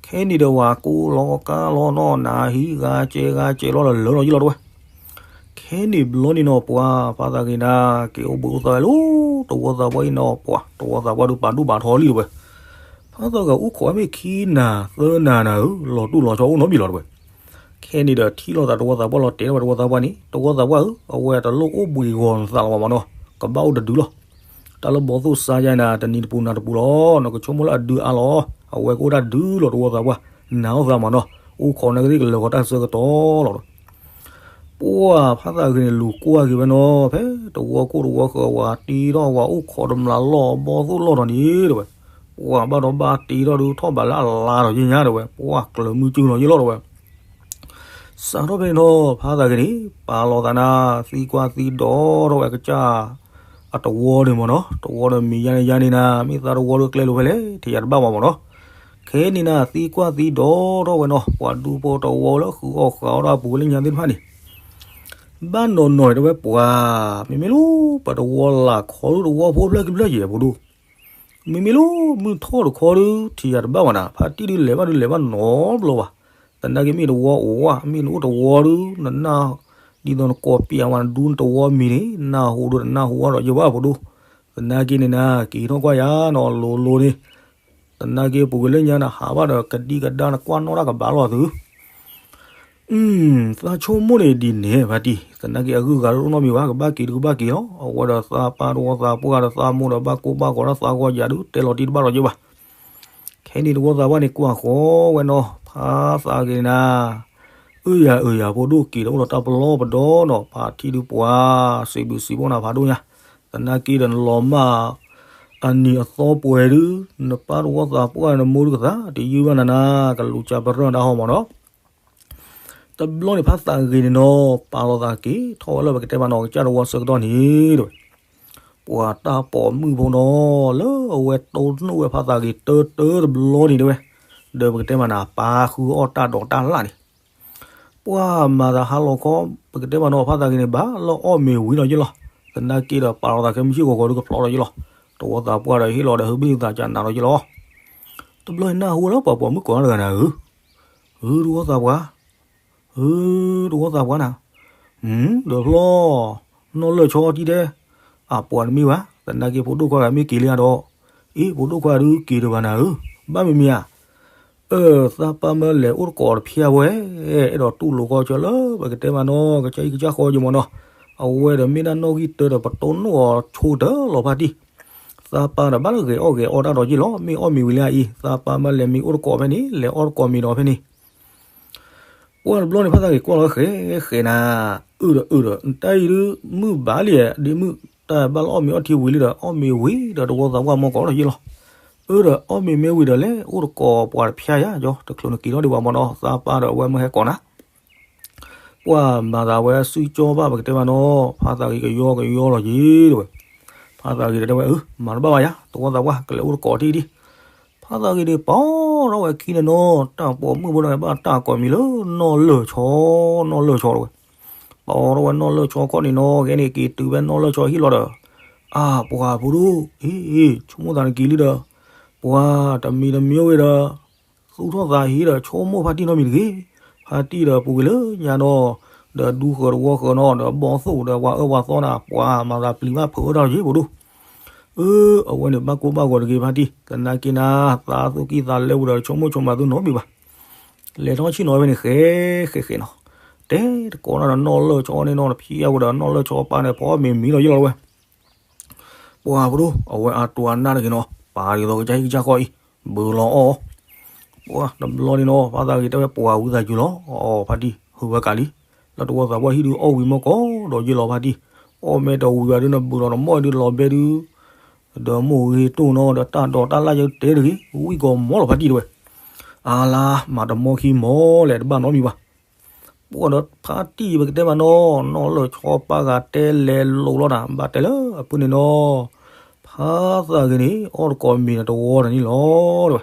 ခဲန့ၣ်ဒီးဝဲကိးလီၤကါလီၤနီၤ, နၤဟံးဂၤကဲဂၤကဲလီၤဒီးလၢာ်လီၤယ့ၢ်လီၤတဲဝဲ. ခဲန့ၣ်ဘျီန့ၣ်နီၤ ပှၤဖါသးဂ့ၤနၤ, က့ၤအိၣ်ဘှံးအိၣ်သါဝဲလၢ တဝီသးပှၢ်အံၤနီၤ, ပှၤ တဝီသးပှၢ်ဒုးပာ်ဒိၣ်ပာ်ထီလံတဲဝဲ. ဖါသးဂ့ၤအိၣ်ခိးမ့ၢ်ခံနၤသၢနၤနၤဧၢ, လီၤတူၢ်လီၤဆီအိၣ်နီတဘ့ၣ်လီၤတဲဝဲ. ခဲန့ၣ်ဒီးထံၣ်လိာ်သးတဝီသးပှၢ်လီၤတဲာ်လီၤဝဲတဝီသးပှၢ်န့ၣ်, တဝီသးပှၢ်ဧၢ, အဝဲတလိၣ်အိၣ်ဘှံးဂီၤနသးလီၤဘၣ်မးနီၤ, ကဘၣ်အိၣ်တဒုလီၤ. တၢ်လၢဘီၣ်သိၣ်စါယါနၤ တနံၤတပူၤနၤတပူၤလီၤ, နကဆိကမိၣ်လၢအဒုအါလီၤ, အဝဲကအိၣ်တၢ်ဒုလီၤတဝီသးပှၢ်, နၤအိၣ်သးမးနီၤ, အိၣ်ခိးနာ်က့သ့ၣ်ကလၢၤဃီၤတၢ်ဆၢကတီၢ်လီၤဒီး ပှၢ်ဖါသးဂ့ၤန့ၣ်လူၤကွၢ်က့ၤဝဲနီၤ, ဖဲတဝီခိၣ်တဝီဃၢၤဝဲတ့ထီၣ်ဝဲအိၣ်ခိးတမျးလီၢ် ဘီၣ်သိၣ်လီၢ်ဒီးန့ၣ်တဲဝဲ. ပှၢ်ဘၣ်ဒီးဘၣ်တ့ထီၣ်ဒုးထီၣ်ဘးလၢအလါဒီးယ့ၢ်ညါတဲဝဲ, ပှၢ်ကျၢၤမုၢ်ကၠုၢ်လီၤယ့ၢ်လီၤတဲဝဲ. စးထီၣ်ဖဲန့ၣ်နီၤ ဖါသးဂ့ၤန့ၣ် ပာ်လီၤသးနၤ သံကွၢ်သံဒိးထီၣ်ဝဲကစၢ် အတဝီန့ၣ်မးနီၤ, တဝီဒီးမံၤယါန့ၣ်ယါန့ၣ်နၤ မ့ၢ်သးတဝီဒီးကျဲလိာ်ဖဲလဲၣ် ထံၣ်ယၤတဘၣ်ဘၣ်မးနီၤ. ခဲန့ၣ်နၤ သံကွၢ်သံဒိးထီၣ်ဝဲနီၤ ပှၤဒူဖိတဝီလၢဃုအီၣ်ဃုအီတၢ်ပူၤဝဲလၢညါသ့ၣ်တဖၣ်န့ၣ် ဘၣ်နီၢ်နီၢ်တဲဝဲပှၢ်, မ့မ့ၢ်လၢပတဝီလၢ်ခီဒုးတဝီဖိဖျၢၣ်ခံဖျၢၣ်ယဲၢ်ဖိဒိၣ်, မ့မ့ၢ်လၢမုၢ်ထီၣ်တခီဒုး ထံၣ်ယၤတဘၣ်ဘၣ်နၤ, ဖါတံၢ်ဒုးလဲၤဘၣ်ဒုးလဲၤဘၣ်နီတဘျီဘၣ်. သနာ်က့မ့ၢ်တဝီအိၣ်ဝဲ မ့ၢ်နအိၣ်တဝီဒုး နနၢ် ဒ်သိးနကိးပျးဝဲနဒူနတဝီမံၤန့ၣ် နၢ်ဟူဒီးတနၢ်ဟူအါဒီးယဘၣ်ဖိဒိၣ်. သနာ်က့န့ၣ်နၤ က့ၤထီၣ်ကွၢ်ယၤနီၤ လိၤလိၤန့ၣ် သနာ်က့ပူၤကွံာ်လၢညါနဟးဘၣ်ဒီးကဒံကဒါနကွၢ်နီၣ်တၢ်ကဘၣ်လီၤသု. သးဆိကမိၣ်န့ၣ်ဒ်န့ၣ် ဖါတံၢ် သနာ်က့အဂုၤအဂၤတအိၣ်နီတမံၤဘၣ် ကဘၣ်က့ၤဒုးကဘၣ်က့ၤလီၤ. အဝဲဒီးသးပၢ်တဝီသးပှၢ်ဒီးသးမိၢ်ဒီးဘၣ်ကိၢ်ဘၣ်ဂီၤဒီးသးဂီၢ်ယၤဒုး တဲလီၤတံၢ်တဘၣ်လီၤယဘၣ်. ခဲန့ၣ်တဝီသးပှၢ်န့ၣ်ကွၢ်ဃီဝဲနီၤ ဖါသးဂ့ၤနၤ အၢယၤအၢယၤဖိဒိၣ်က့ၤဒီးအိၣ်ဒီးတၢ်ပလီၢ်ပဒီနီၤ ဖါတံၢ်ဒုးပှၤ စံးဘျုးစံးဖှိၣ်နၤဖးဒိၣ်ညါ. သနာ်က့ဒီးနလီၤမၢ် အနံၤအသီပှဲၤဒုး နပၢ်တဝီသးပှၢ်နမိၢ်ဒုးကသး တယုၢ်ဘၣ်နၤနၤ ကလူၤကၢ်ပရၢၢ်ဒၣ်ဟီမးနီၤ. တဘျီန့ၣ်ဖါသးဂ့ၤန့ၣ်နီၤ ပာ်လီၤသးက့ၤထီၣ်ဝဲလၢပကတဲမးနီၤ ကစၢ်တဝီဆၢကတီၢ်န့ၣ်တဲဝဲ ပှၤတၢ်ပိာ်မုၣ်ဖိနီၤ လၢအဝဲတိၢ်နီၣ်ဝဲဖါသးဂ့ၤတၢတၢတဘျီန့ၣ်တဲဝဲ ဒီးပကတဲမးနၤ ပၢ်ဃုအီၣ်တၢ်ဒိးတၢ်လၣ်န့ၣ် ပှၤမၤသးဟါလီၤခီ ပကတဲမးနီၤ ဖါသးဂ့ၤန့ၣ် ဘၣ်လၢအီၣ်မ့ၤဝံၤလီၤယ့ၢ်လီၤ. သနာ်က့ဒီးပာ်လီၤသးခဲမုၢ်ဆ့ၣ်ဂီၤဂီၤဒုးကဖျိးလီၤယ့ၢ်လီၤ. တဝီသးပှၢ်ဒီးဟ့ၣ်လီၤဒီးဟုဘ့ၣ်သးကနးလီၤယ့ၢ်လီၤ. တဘျီန့ၣ်နၢ်ဟူဝဲလၢပှၤပိာ်မုၣ်ကိးဂၤတဂၤနၤဧၢ ဧၢတဝီသးပှၢ် ဧၢတဝီသးပှၢ်နၤ ဒီးဖျီ နီၢ်လၢာ်ဆီတံၢ်တဲ အပှၤတမ့ၢ်ဘၣ် သနာ်က့ဖိဒိၣ်ခွါဂၤမ့ၢ်က့ၤလံဧါဒီး အ့ ဖိဒိၣ်ခွါဒုးက့ၤဒီးဘၣ်နၤဧၢ ဘၣ်မ့မ့ၢ်ဧါ အၢ သးပၢ်မၢလဲၤအိၣ်တကိးတဖျၢၣ်ဝဲ အဲၣ်ဒိးတူၢ်လိာ်ဃီဆၢလၢပကတဲမးနီၤ ကစၢ်အံၤကစၢ်ဃီယမးနီၤ အဝဲဒီးမ့ၢ်ဒၣ်နီၣ်ဂံၢ်တၢဒီးပတိၢ်နီၣ်အီၤဆိတၢ်လီၤဖါတံၢ် သးပၢ်ဒီးဘၣ်လၢဂဲၤအီၣ်ဂဲၤအီတၢ်ဒီးယ့ၢ်လီၤ မ့ၢ်အီၣ်မ့ၤဝံၤလံအံၤ သးပၢ်မၢလဲၤမ့ၢ်အိၣ်တကိးဖဲန့ၣ် လဲၤအီၣ်တကိးမ့ၤဒီးဖဲန့ၣ် ပှၢ်တဘျီန့ၣ် ဖါသးဂ့ၤကွၢ်လီၤဃဲဃဲနၤ အုၣ်ဒီးအုၣ်ဒီး နတၢ်အံၤဒုး မုၢ်ဘၣ်လံ ဒ့မုၣ် တၢ်ဘၣ်လၢအီၣ်မ့ၤအီထံဝံၤလံဒီး အီၣ်မ့ၤဝံၤဒီးတဝီသးပှၢ်မီၢ်ကီးလီၤယ့ၢ်လီၤ. အၢဒီးအီၣ်မ့ၤမ့ၢ်ဝံၤဒီးလဲၤအိၣ်တကိးပှၤတဖၠါယါ ယီၤတချုးနက့ၤထီၣ်ဒံးဘၣ်မၢ်နီၤ သးပၢ်ဒီးအဝဲမုၢ်ဟဲကိးနၤ ပှၤမၤသးဝဲစုကၠီဘၣ်ပကတဲမးနီၤ ဖါသးဂ့ၤကယီကယီလီၤက့ၤတဝဲ ဖါသးဂ့ၤဒီးတဲဝဲ အၢ မၤတဘၣ်ဘၣ်ယါ သဝီသးပှၢ် ကလဲၤအိၣ်တကိးထံၣ်ဒံး ဖါသးဂ့ၤန့ၣ် ပီထီၣ်ဝဲခံန့ၣ်နီၤ တၢ်ပိာ်မုၣ်ဖိန့ၣ်ဘၣ်တၢ်ကိးမံၤလၢနီၢ်လၢၢ်ဆီ နီၢ်လၢၢ်ဆီတဝဲ ပီထီၣ်ဝဲနီၢ်လၢၢ်ဆီခီန့ၣ်နီၤ ဂဲန့ၣ်က့ၤတုၤဖဲနီၢ်လၢၢ်ဆီဟံၣ်လီၤဒီး အၢ ပှၤဖိဒိၣ် အ့ အ့ ဆိကမိၣ်သးနက့ၤလံဒီး ပှၤတမံၤတမံၤဝဲဒီး သူၣ်ထီၣ်သးဟ့ဒီးဆိကမိၣ်ဖါတံၢ်နီတမံၤတဂ့ၤ, ဖါတံၢ်ဒီးပူၤကွံာ်လၢညါနီၤ, ဒီးဒူဃၢၤတဝီဃၢၤနီၤ, ဒီးဘီၣ်သိၣ်ဒီးပှၤအၢပှၤသီနၤ, ပှၤမၤသးပျံၤဘၣ်ဖုးအၢတၢ်လီၤက့ၤပဒိၣ်, အၢ အဝဲန့ၣ်ဘၣ်ကိၢ်ဘၣ်ဂီၤတဂ့ၤဖါတံၢ်, သနာ်က့နၤ, သးသူၣ်ကံၢ်သးလဲပူၤဒီးဆိကမိၣ်ဆိကမးသုနီတမံၤဘၣ်. လဲၤထီၣ်ဆ့ၣ်နီၤဝဲန့ၣ် ဃဲဃဲဃဲနီၤ, တဲတကိးနၤဒီးနီၢ်လၢၢ်ဆီန့ၣ်နီၤ, တဖံးအဝဲဒီးနီၢ်လၢၢ်ဆီပၢ်န့ၣ် ဖီမ့ၤမံလီၤယ့ၢ်လီၤဝဲ ပှၤပဒိၣ် အဝဲအတိၤအနၢ်တဂ့ၤနီၤ, ပာ်ဒ်သိးကစၢ်ဟံၣ်ကစၢ်ဃီအံၤ, ဘုးလီၤအီၣ်, ပှၤတဘျီန့ၣ်နီၤ, ဖါသးဂ့ၤတဲဝဲပှၤဝံသးစူၤလီၤ, အီ ဖါတံၢ် ဟုးဝဲကးလံ, လၢတဝီသးပှၢ်ဟံၣ်ဒုးအီၣ်ဝံၤမီၢ်ကီးဒီးယ့ၢ်လီၤဖါတံၢ်, အီၣ်မ့ၢ်တဝံၤဘၣ်ဒုးနဘုးလီၤတမီၢ်ဒုးလီၤဘဲဒုး, ဒီးမိၢ်ဂ့ၤတိၢ်နီၤ, ဒီးတၢ်ဒိးတၢ်လၢ်ယတဲတဂ့ၤ, ဝံၣ်ကီးမီၢ်လီၤဖါတံၢ်တဲဝဲ, အါလါ မၤတမီၢ်ခံမီၢ်လဲၣ်တဘၣ်နီတမံၤဘၣ် ပှၤဒီးဖါတံၢ်ပကတဲမးနီၤ, နီၢ်လၢၢ်ဆီပၢ်ဂၤတဲလဲၤလိာ်လီၤနၤ, ဘၣ်တဲလၢအဖုန့ၣ်နီၤ, ဖါသးဂ့ၤန့ၣ် အီၣ်တကိးမ့ၤန့ၣ်တဝီတန့ၣ်လီၤတဲဝဲ,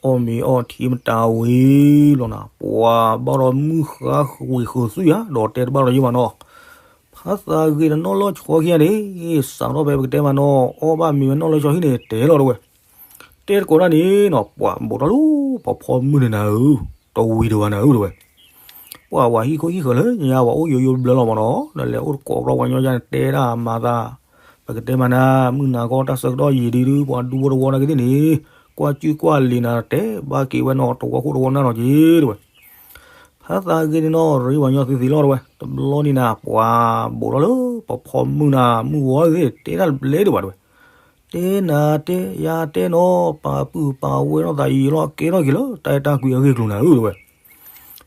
အီၣ်မ့ၤအီထံမတၤဝံၤလီၤနၤ, ပှၤဘၣ်ဒီးမုၢ်ဃါဝံၤဃုာ်သွံၣ်ဧါ, ဒီးတဲတဘၣ်ဒီးယ့ၢ်ဘၣ်နီၤ, ဖါသးဂ့ၤဒီးနီၢ်လၢၢ်ဆီခံဂၤန့ၣ်, စးထီၣ်ဖဲပကတဲမးနီၤ, အီၣ်ဘၣ်မ့ၤဝဲနီၢ်လၢၢ်ဆီဟံၣ်န့ၣ်တဲလီၤတဲဝဲ တဲတကိးတၢ်န့ၣ်နီၤ, ပှၤဘူးထီၣ်လၢပဖီမုၢ်န့ၣ်နၤဧၢ, တဝံၤတဝၤနၤဧၢတဲဝဲ, ပှၤဝဲဟံၣ်ခိၣ်ဟံၣ်ဃၢၤလၢညါ ပှၤအိၣ်ယိယိဘျၢလီၤမးနီၤ, နလဲၤအိၣ်တကိးဘျီပှၤညီယါန့ၣ်တဲဒၣ်မၤသး, ပကတဲမးနၤ, မုၢ်နၤကီၢ်တၢ်ဆၢကတီၢ်ယံာ်ဒုး ပှၤဒူဖိတဝီနာ်က့သ့ၣ်န့ၣ်, ကွၢ်ကူကွၢ်လံၤနၤတဲဘၣ်က့ၤဝဲနီၤ, တဝီခိၣ်တဝီနၢ်နီၤက့တဲဝဲ ဖါသးဂ့ၤန့ၣ်နီၤ, ရ့ပှၤညီသုသ့လီၤတဲဝဲ, တဘျီန့ၣ်နၤ, ပှၤဘူးထီၣ်လၢပဖီမုၢ်နၤ, မုၢ်ဝီသ့ၣ်တဲတၢ်တဘျဲဒံးဘၣ်တဲဝဲ, တဲနၤတဲယၤတဲနီၤ, ပာ်ပုၢ်ပာ်ဝဲထီၣ်သးယံာ်လီၤကဲထီၣ်က့ၤလၢတၢ်အဲၣ်တၢ်ကွံအဂ့ၢ်အကျိၤနၤဧၢတဲဝဲ,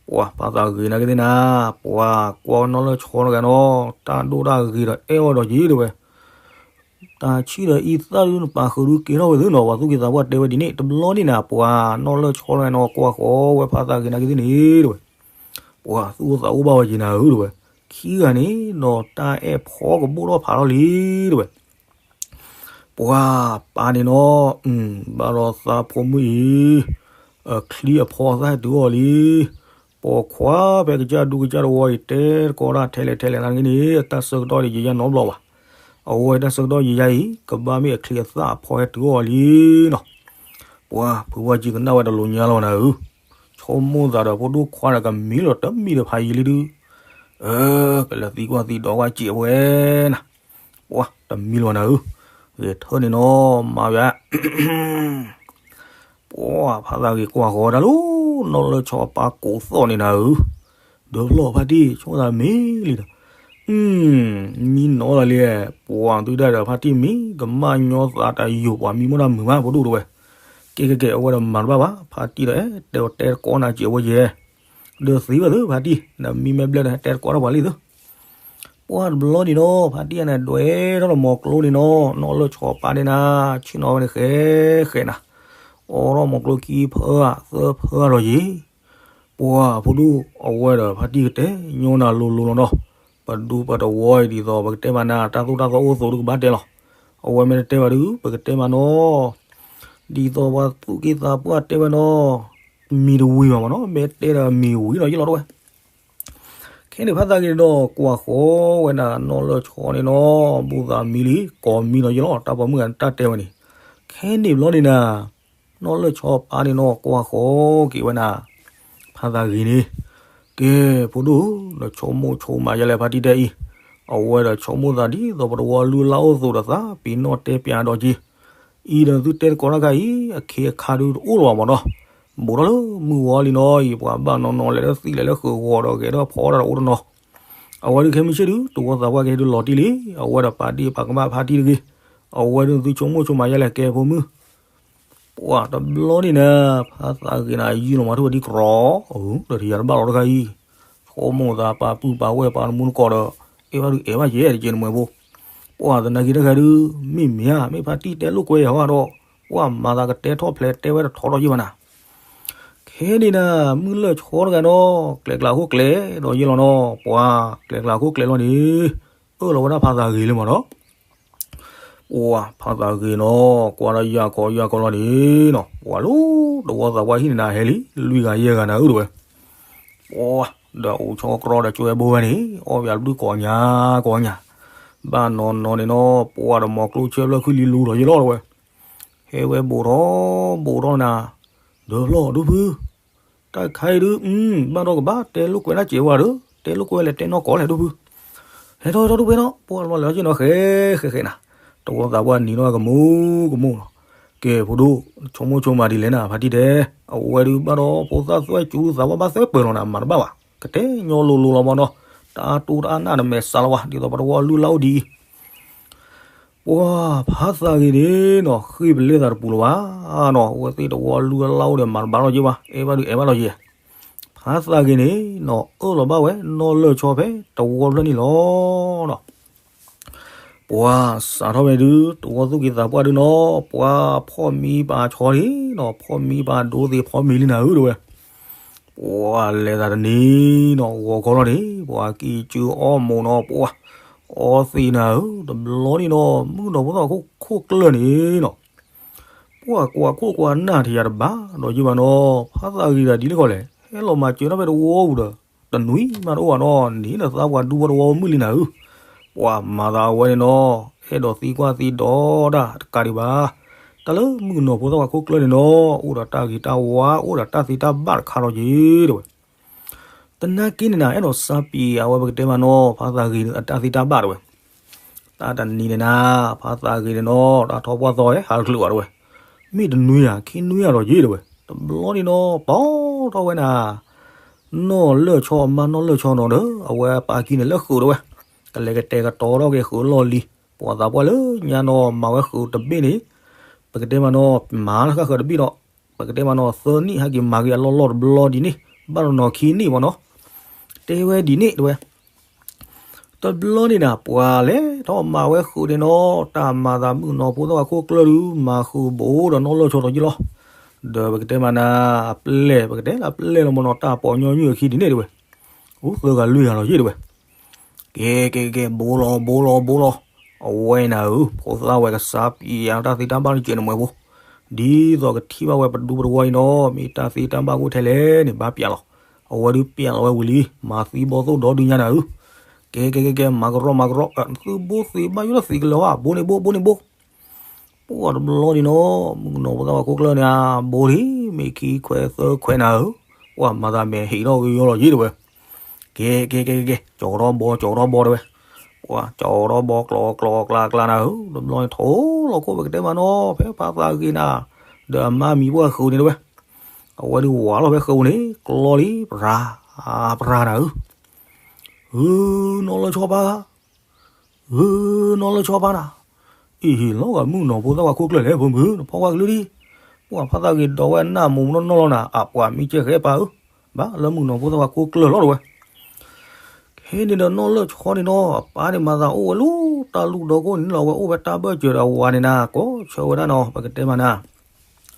ပှၤဖါသးဂ့ၤနာ်က့သ့ၣ်နၤ, ပှၤကွၢ်ဝဲနီၢ်လၢၢ်ဆီတဂၤနီၤ, တၢ်ဒိၣ်တၢ်ဂ့ၤဒီးအဲၣ်ဝဲဒီးက့တဲဝဲ တၢ်ဆံၣ်ဒီးအံသၣ်ဒုး နပာ်ဃုာ်ဒုးကဲထီၣ်ဝဲသ့နီၤ, ပှၤသူၣ်က့သးပှၢ်တဲဝဲဒ်န့ၣ်, တဘျီန့ၣ်နၤ, ပှၤနီၢ်လၢၢ်ဆီတဂၤနီၤ, ကွၢ်ဃီဝဲဖါသးဂ့ၤနာ်က့သ့ၣ်န့ၣ်တဲဝဲ, ပှၤသူၣ်အိၣ်သးအိၣ်ဘၣ်ဝဲက့ၤနၤဧၢတဲဝဲ, ခံဂၤန့ၣ်နီၤ, တၢ်အဲၣ်ဖီကဘိၣ်ထီၣ်ဖးထီၣ်လံတဲဝဲ ပှၤပၢ်န့ၣ်နီၤ, ဘၣ်ဒီးသးဖိမုၣ်အံၤ, အချံအဖီအသၣ်ဟဲတုၤအီၤလံ, ပိာ်ခွါဖဲကစၢ်ဒူကစၢ်တဝီအံၤ တဲတကိးတၢ်ထဲလဲၣ်ထဲလဲၣ်နာ်က့န့ၣ်, တၢ်ဆၢကတီၢ်န့ၣ်ယယါနီတဘျီဘၣ်, အဝဲတၢ်ဆၢကတီၢ်ယယါအံၤ ကဘၣ်မ့ၢ်အချံအသၣ်အဖီဟဲတုၤအီၤလံနီၤ, ပှၤဖုဝဲကံကနၣ်ဝဲတလိၤညါလီၤနၤဧၢ, ဆိကမိၣ်သးဒီးဖိဒိၣ်ခွါဒီးကမံလီၤတမံၤဒီးဖးယံာ်လံဒုး အၢ ကလဲၤသံကွၢ်သံဒိးကွၢ်စဲးဝဲ နၤ, ပှၤတမံလီၤနၤဧၢ, ဂဲၤထၢၣ်န့ၣ်နီၤ မၤဝဲ ပှၤဖါသးဂ့ၤကွၢ်ဃီတၢ်လီၤ, နီၢ်လၢၢ်ဆီပၢ်ကိးသီၣ်န့ၣ်နၤဧၢ, ဒီးဖျီၣ်ဖါတံၢ်ဆိကမိၣ်သးမံလံဒီး, မံနီၤလီၤလံ, ပှၤသုဒၣ်ဒီးဖါတံၢ်မံ ကမၣ်ညီသးတၢ်ယိာ်ပှၤမံမီၢ်တၢ်မုာ်မး ဖိဒိၣ်တဲဝဲ, ကဲကဲကဲ အဝဲဒီးမၤတဘၣ်ဘၣ်, ဖါတံၢ်ဒီးအဲၣ်တဲအီၤတဲတကိးနၤစဲးဝဲယဲ ဒီးသံဝဲသ့ၣ်ဖါတံၢ်, နမံမ့ၢ်ဘျဲၣ်ဒီးဟဲတဲတကိးထီၣ်ပှၤလံသ့ၣ်, ပှၤတဘျီန့ၣ်နီၤ, ဖါတံၢ်န့ၣ်ဒွဲၣ်ထီၣ်လီၤမီၤကျိန့ၣ်နီၤ, နီၢ်လၢၢ်ဆီပၢ်န့ၣ်နၤ, ဆ့ၣ်နီၤဝဲန့ၣ်ဃဲဃဲနၤ, အိးထီၣ်မီၤကျိခံဖၢဂၤသၢဖၢဂၤဒီးယံၤ, ပှၤဖိဒိၣ်အဝဲဒီးဖါတံၢ်ကတဲညီနၤလိၤလိၤလီၤနီၤ, ပဒူပတဝီအံၤဒ်သိး ပကတဲမးနၤ တၢ်သိၣ်တၢ်သီအိၣ်သိးဒုးကဘၣ်တဲလီၤ, အဝဲမ့ၢ်တတဲဘၣ်ဒုး ပကတဲမးနီၤ ဒ်သိးပှၤသူၣ်က့သးပှၢ်တဲဝဲနီၤ, မံၤတဝံၤဘၣ်မးနီၤ, မ့ၢ်တဲဒီးမံၤဝံၤနီၤယ့ၢ်လီၤတဲဝဲ, ခဲန့ၣ်ဖါသးဂ့ၤဒီးကွၢ်ဃီဝဲဒၣ် နီၢ်လၢၢ်ဆီန့ၣ်နီၤ, ဘူးသးမံလံ ကိးမံနီၤယ့ၢ်လီၤ, တၢ်ပိာ်မုၣ်ဂၤန့ၣ်တၢ်တဲဝဲန့ၣ်, ခဲန့ၣ်ဘျီန့ၣ်နၤ, နီၢ်လၢၢ်ဆီပၢ်န့ၣ်နီၤ ကွၢ်ဃီက့ၤဝဲဒၣ် ဖါသးဂ့ၤန့ၣ်, ကဲ ဖိဒိၣ်ဧၢ, နဆိကမိၣ်ဆိကမးယဲလဲၣ်ဖါတံၢ်တဲအံၤ, အဝဲဒီးဆိကမိၣ်သးဒ်သိးပတဝီလုၢ်လၢ်အိၣ်သိးဒီးသးပ့ၤနီၣ်တဲပၠးဒီးက့ၤ အံၤဒီးသုတဲသကိးတၢ်ခါအံၤ အခ့အခါဒုးတအိၣ်လၢၤဘၣ်မးနီၤ, ဘူးထီၣ်လၢမုၢ်ဝီလံနီၤအံၤ ပှၤဘၣ်နီၢ်နီၢ်လဲၤလၢသံလဲၤလၢဃုာ်ဂီၤဒီးဂဲၤထီၣ်ဖီတၢ်တအိၣ်တနီၤ, အဝဲဒုးခဲမုၢ်ဆ့ၣ်ဒုး တဝီသးပှၢ်ကဟဲဒုးလီၤတံၢ်လံ, အဝဲဒီးပာ်ဒ့ၣ်ပာ်ကမၣ်ဖါတံၢ်တဂ့ၤ, အဝဲဒုးသုဆိကမိၣ်ဆိကမးယဲလဲၣ်ကဲဖိမုၣ် ပှၤတဘျီန့ၣ်နၤ, ဖါသးဂ့ၤနၤယုၢ်လီၤမၤထူၣ်ဝဲဒ်ကရီ, အဒီးထံၣ်ယၤတဘၣ်လီၤတခါအံၤ, ဆိကမိၣ်သးပာ်ပုၢ်ပာ်ဝဲၢ်ပာ်နမူနကီၢ်ဒီး, အဲၣ်ဘၣ်ဒုးအဲၣ်ဘၣ်ယဲၢ်တကဲနမွဲဖိ, ပှၤသနာ်က့တခါဒုး, မ့ၢ်မ့ၢ်ဧါ မ့ၢ်ဖါတံၢ်တဲလိာ်ကွဲယၤဟီဒီး, ပှၤမၤသးကတဲထီၣ်ဖျဲးတဲဝဲတထီထီၣ်ယံၢ်ဘၣ်နၤ. ခဲန့ၣ်နၤ မုၢ်လၢၢ်ဆီတဂၤနီၤ ကျဲၤကျါခိၣ်ကျဲၤဒီးယံၢ်လီၤနီၤ ပှၤကျဲၤကျါခိၣ်ကျဲၤလီၤန့ၣ် အၢၣ်လီၤဝဲဒၣ်ဖါသးဂ့ၤလၢမးနီၤ ပှၤဖါသးဂ့ၤနီၤ ကွၢ်ဒီးယၢ်ကီယၢ်ကီလီၤန့ၣ်နီၤ ပှၤလၢတဝီသးပှၢ်ဟံၣ်န့ၣ်နၤ ဟဲလံလွံၢ်ဂၤယဲၢ်ဂၤနၤဧၢတဝဲ ပှၤဒီးအိၣ်ဆီကရီဒီးကၠွဲဘိဝဲန့ၣ် အီၣ်ဘၣ်ဘျုးကိးညါကိးညါ ဘၣ်နီၤနီၤန့ၣ်နီၤ ပှၤဒီးမီၤကျိဆၢဖျၢၣ်ခုၣ်လံလူဒီးယံၢ်လီၤတဝဲ ဟဲဝဲဘူးထီၣ်ဘူးထီၣ်နၤ ဒီးဖျီၣ်ဒိၣ်ဖု တၢ်ခါအံၤဒုး ဘၣ်ဒီးကဘၣ်တဲလိာ်ကွဲတၢ်စဲးဝါဒီး တဲလိာ်ကွဲလဲၤတဲနီၢ်ကီၢ်လဲၣ်ဒိၣ်ဖု ဟဲထီၣ်ဟဲထီၣ်ဒိၣ်ဖုနီၤ ပှၤလီၤလဲၤထီၣ်က့ၤနီၤ ဃဲဃဲဃဲနၤ တဝီသးပှၢ်နံၤနီၢ်ကမူကမူနီၤ ကဲဖိဒိၣ် ဆိကမိၣ်ဆိကမးဒ်လဲၣ်နၤ ဖါတံၢ်တဲ အဝဲဒုးဘၣ်ဒီးဖိသၣ်သွဲၣ်စူၤသးပှၢ်ဘၣ်သွဲၣ်ပၢၤလီၤနၤ မၤတဘၣ်ဘၣ် ကတဲညီလိၤလိၤလီၤမးနီၤ တၢ်တိၢ်တၢ်အနၢ်တမဲာ်စးလီၤဝဲ ဒ်သိးပတဝီလုၢ်လၢ်အိၣ်ဒ်အံၤ ပှၤဖါသးဂ့ၤန့ၣ်နီၤ ဃ့ၢ်ပလဲသးတပူၤလၢၤဘၣ်နီၤ အဝဲသ့ၣ်တဝီလုၢ်လၢ်အိၣ်ဒီးမၤတဘၣ်လီၤက့ၤဘၣ် အဲၣ်ဘၣ်ဒုးအဲၣ်ဘၣ်လီၤက့ၤ ဖါသးဂ့ၤန့ၣ်နီၤ အၢၣ်လီၤဘၣ်ဝဲနီၢ်လၢၢ်ဆီဖဲတဝီဖျၢၣ်န့ၣ်လီၤနီၤ ပှၤစးထီၣ်ဝဲဒုး တဝီသူၣ်က့သးပှၢ်ဒုးနီၤ ပှၤဖီၣ်မံပာ်ဆီန့ၣ်နီၤ ဖီၣ်မံပာ်ဒိသ့ၣ်ဖီမံလံနၤဧၢတဝဲ ပှၤလဲၤသးတနံၤနီၤ ဂီၤခီလီၤန့ၣ် ပှၤကံၢ်ကၢအီၣ်မူးနီၤ ပှၤအီသံးနၤဧၢ တဘျီန့ၣ်နီၤ မုၣ်ကနီၤဖိသၣ်ခိၣ်ကျၢၢ်န့ၣ်နီၤ ပှၤကွၢ်ခိၣ်ကွၢ်နၢ်ထံးယၤတဘၣ်ဒီးယံၢ်ဘၣ်နီၤ ဖါသးဂ့ၤဒီးဒ်လဲၣ်ခီလဲၣ် ဟဲလီၤမၤစၢၤတၢ်ဖဲတဝီပူၤဒီး တနွံမးတအိၣ်ဘၣ်နီၤ န့ၣ်နသးပှၤဒူဖိတဝီမုၣ်လံနၤဧၢ ပှၤမၤသးအဝဲန့ၣ်နီၤ အဲၣ်ဒိးသံကွၢ်သံဒိးတၢ်တကးဒံးဘၣ် တၢ်လၢမုၣ်ကနီၤဖိသၣ်ပှၤခိၣ်ကျၢၢ်န့ၣ်နီၤ အိၣ်ဒီးတၢ်ဂ့ၤတၢ်ဝါ အိၣ်ဒီးတၢ်သ့တၢ်ဘၣ်တခါလီၤက့ၤတဝဲ သနာ်က့န့ၣ်နၤ အဲၣ်ဒိးစါပံၤအဝဲပကတဲမးနီၤ ဖါသးဂ့ၤန့ၣ် အတၢ်သ့တၢ်ဘၣ်တဝဲ တၢ်တနံၤန့ၣ်နၤ ဖါသးဂ့ၤန့ၣ်နီၤ တၢ်ထီၣ်ပှၢ်သီဟဲဟးတချုးဘၣ်တဝဲ မ့ၢ်တနွံဧါ ခံနွံဧါဒီးယံာ်တဝဲ တဘျီန့ၣ်နီၤ ပီထီၣ်ဝဲနၤ နီၢ်လၢၢ်ဆီ အမါနီၢ်လၢၢ်ဆီနီၤဒီး အဝဲပာ်ကံန့ၣ်လၢဃုာ်တဝဲ ကလဲၤကတဲာ်ကတီၤထီၣ်က့ၤဃုာ်လီၢ်လံၤ ပှၤသးပှၢ်လၢညါနီၤ မၤဝဲဃုာ်တဘ့ၣ်န့ၣ် ပကတဲမးနီၤ မၤလၢဃၣ်ဃၢၤတဘ့ၣ်ဒီး ပကတဲမးနီၤ သၢနံၣ်ဟဲက့ၤမၤက့ၤအလီၢ်လီၢ်တဘျီဒ်န့ၣ် ဘၣ်တနီၤခံနံၣ်မးနီၤ တဲဝဲဒ်န့ၣ်တဝဲ တဘျီန့ၣ်နၤ ပှၤလဲၤထီၣ်မၤဝဲဃုာ်န့ၣ်နီၤ တၢ်မၤသးမုၣ်ကနီၤဖိသၣ်ပှၤခိၣ်ကျၢၢ်ဒုး မၤဃုာ်ဘူးဒီးနီၢ်လၢၢ်ဆီဒီးယံာ်လီၤ ဒီးပကတဲမးနၤ အပျဲၢ် ပကတဲလၢအပျဲၢ်လီၤမးနီၤ တၢ်ပိာ်ညီနုၢ်အခံဒ်န့ၣ်တဝဲ အိၣ်သၢဂၤလွံၢ်ဂၤလီၤယံာ်တဝဲ ကဲ ကဲ ကဲ ဘူးလီၤ ဘူးလီၤ ဘူးလီၤ အဝဲနၤဧၢ ဖိသၣ်ဝဲကစါပံၤယၤတၢ်သ့တၢ်ဘၣ်လၢကဲးနမဲာ်ဖိ ဒ်သိးကထံၣ်ဘၣ်ဝဲပဒူပတဝီအံၤနီၤ မ့ၢ်တၢ်သ့တၢ်ဘၣ်အိၣ်ထဲလဲၣ်န့ၣ် ဘၣ်ပျဲလီၤ အဝဲဒုးပျဲလီၤဝဲဝံၤလံ မၤသံဘီသိၣ်ဒီဒုညါနၤဧၢ ကဲ ကဲ ကဲ ကဲ မၤကရီမၤကရီ သုဘိသ့ဘၣ်ယိၣ်လၢသံကလၢၤဘၣ် ဘိန့ၣ်ဘိ ဘိန့ၣ်ဘိ ပှၤတဘျီန့ၣ်နီၤ မုၣ်ကနီၤဖိသၣ်ပှၤခိၣ်ကျၢၢ်န့ၣ် အဘိလံ မ့ၢ်ခံခွဲးသၢခွဲးနၤဧၢ ပှၤမၤသးမဲာ်ဟ့ၣ်ထီၣ်ကယီလီၤယံာ်တဝဲ ကဲ ကဲ ကဲ ကဲ ကဲ ကၠီၤထီၣ်ဘီ ကၠီၤထီၣ်ဘီတဝဲ ပှၤကၠီၤထီၣ်ဘီ ကျီၤကျီၤကျါကျါနၤဧၢ တဘျီန့ၣ် ထိၣ်လီၤခိၣ်ပကတဲမးနီၤ ဖဲဖါသးဂ့ၤနၤ ဒီးအမါမံၤပှၢ်ဃုာ်န့ၣ်တဝဲ အဝဲဒုးဝၤလီၤဖဲဃုာ်န့ၣ် ကျီလံ ပြၤ ပြၤနၤဧၢ ဧၢ နီၢ်လၢၢ်ဆီပါ ဧၢ နီၢ်လၢၢ်ဆီပါနၤ အံၤဟ့ၣ်လီၤဂာ်မုၣ်ကနီၤဖိသၣ်ပှၤခိၣ်ကျၢၢ်လဲၣ် ဖိမုၣ် နဖီၣ်ကွၢ်ကလုၢ်လံ ပှၤဖါသးဂ့ၤဒီးဝဲနၢ်မူးမူးနီၢ်နီၢ်လီၤနၤ အပှၤမံကဲဃဲပၢ်ဧၢ ဘၣ်လၢမုၣ်ကနီၤဖိသၣ်ပှၤခိၣ်ကျၢၢ်လီၤတဝဲ ခဲန့ၣ်ဒီးနီၢ်လၢၢ်ဆီန့ၣ်နီၤ အပၢ်န့ၣ်မၤသးအိၣ်ဝဲလၢတၢ်လူၢ်ဒီခိၣ်န့ၣ်လီၤ အဝဲအိၣ်ဖဲတၢ်ဘၢၣ်စၢၤဒီးအဝၤန့ၣ်နၤ ကိးဆၢဝဲဒၣ်နီၤ ပကတဲမးနၤ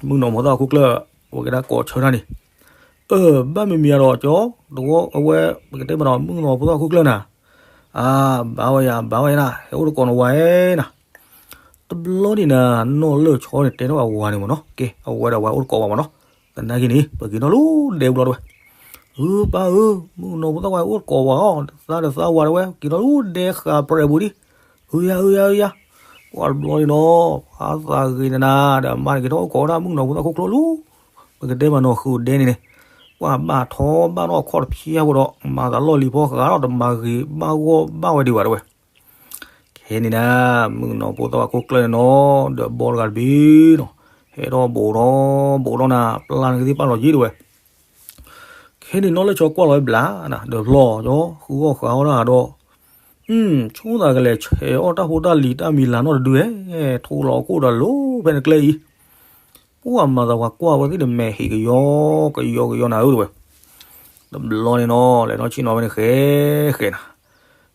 မုၣ်ကနီၤဖိသၣ်ပှၤခိၣ်ကျၢၢ် အဝဲကဒၣ်ကိးဆၢတၢ်န့ၣ် အၢ ဘၣ်မံၤမံၤအဒီးကၠီ တဝီအဝဲ ပကတဲမးနီၤ မုၣ်ကနီၤဖိသၣ်ပှၤခိၣ်ကျၢၢ်နၤ အၢ ဘၣ်ဝဲယၤ ဘၣ်ဝဲယၤနၤ ဟဲအိၣ်တကိးနဝၤဧဲနၤ တဘျီန့ၣ်နၤ နီၢ်လၢၢ်ဆီန့ၣ် တဲထီၣ်အဝၤန့ၣ်မးနီၤ ကဲ အဝဲဒီးဝဲအိၣ်တကိးဝၤမးနီၤ သနာ်က့န့ၣ် ပက့ၤထီၣ်လၢဒဲပူၤလီၤတဝဲ ဧၢ ပၢ်ဧၢ မုၣ်ကနီၤဖိသၣ်ပှၤအိၣ်တကိးဝၤအီၤ သးဒီးသးဝၤတဝဲ က့ၤထီၣ်လၢဒဲဃာ်ပြဲးပူၤဒံး ဧၢ ယၤ ဧၢ ယၤ ဧၢ ယၤ ပှၤတဘျီန့ၣ်နီၤ ဖါသးဂ့ၤနၤနၤ ဒီးအမါန့ၣ်က့ၤထီၣ်အိၣ်ကိးဝဲဒၣ်မုၣ်ကနီၤဖိသၣ်ခိၣ်ကျၢၢ်လၢ ပကတဲမးနီၤ ဃုာ်ဒဲန့ၣ်န့ၣ် ပှၤဘၣ်ထီဘၣ်ထီၣ်အခီၣ်တဖျဲးဖိဒီး မၤသးလီၢ်လံၤဖီဃးဒီး တမၤဂ့ၤဘၣ်ဂီၢ်ဘၣ်ဝဲဒံးဘၣ်တဝဲ ခဲန့ၣ်နၤ မုၣ်ကနီၤဖိသၣ်ပှၤခိၣ်ကျၢၢ်န့ၣ်နီၤ ဒီးဘီတဂၤတဘ့ၣ်နီၤ ဟဲထီၣ်ဘူးထီၣ်ဘူးထီၣ်နၤ ပျၢ်နကသ့ၣ်ပာ်လီၤယံာ်တဝဲ ခဲန့ၣ်နီၢ်လၢၢ်ဆီကွၢ်လီၤဝဲဘျါနၤ ဒီးဖျီၣ်ကၠီ ဃုအီၣ်ဃုအီၣ်တၢ်ဒီး ဆိသးကလဲၤဆဲးအီၣ်တၢ်ဖိတၢ်လံၤတၢ်မံၤလၤနီၢ်တဒုဟဲ ထိၣ်လီၤခိၣ်ဒီးလိၤဖဲနကျဲအံၤ ပှၤမၤသးပှၤကွၢ်ဝဲသ့ၣ်ဒီးမဲာ်ဟ့ၣ်ကယီကယီကယီနၤဧၢတဝဲ တဘျီန့ၣ်နီၤ လဲၤထီၣ်ဆ့ၣ်နီၤဝဲန့ၣ်ဃဲဃဲနၤ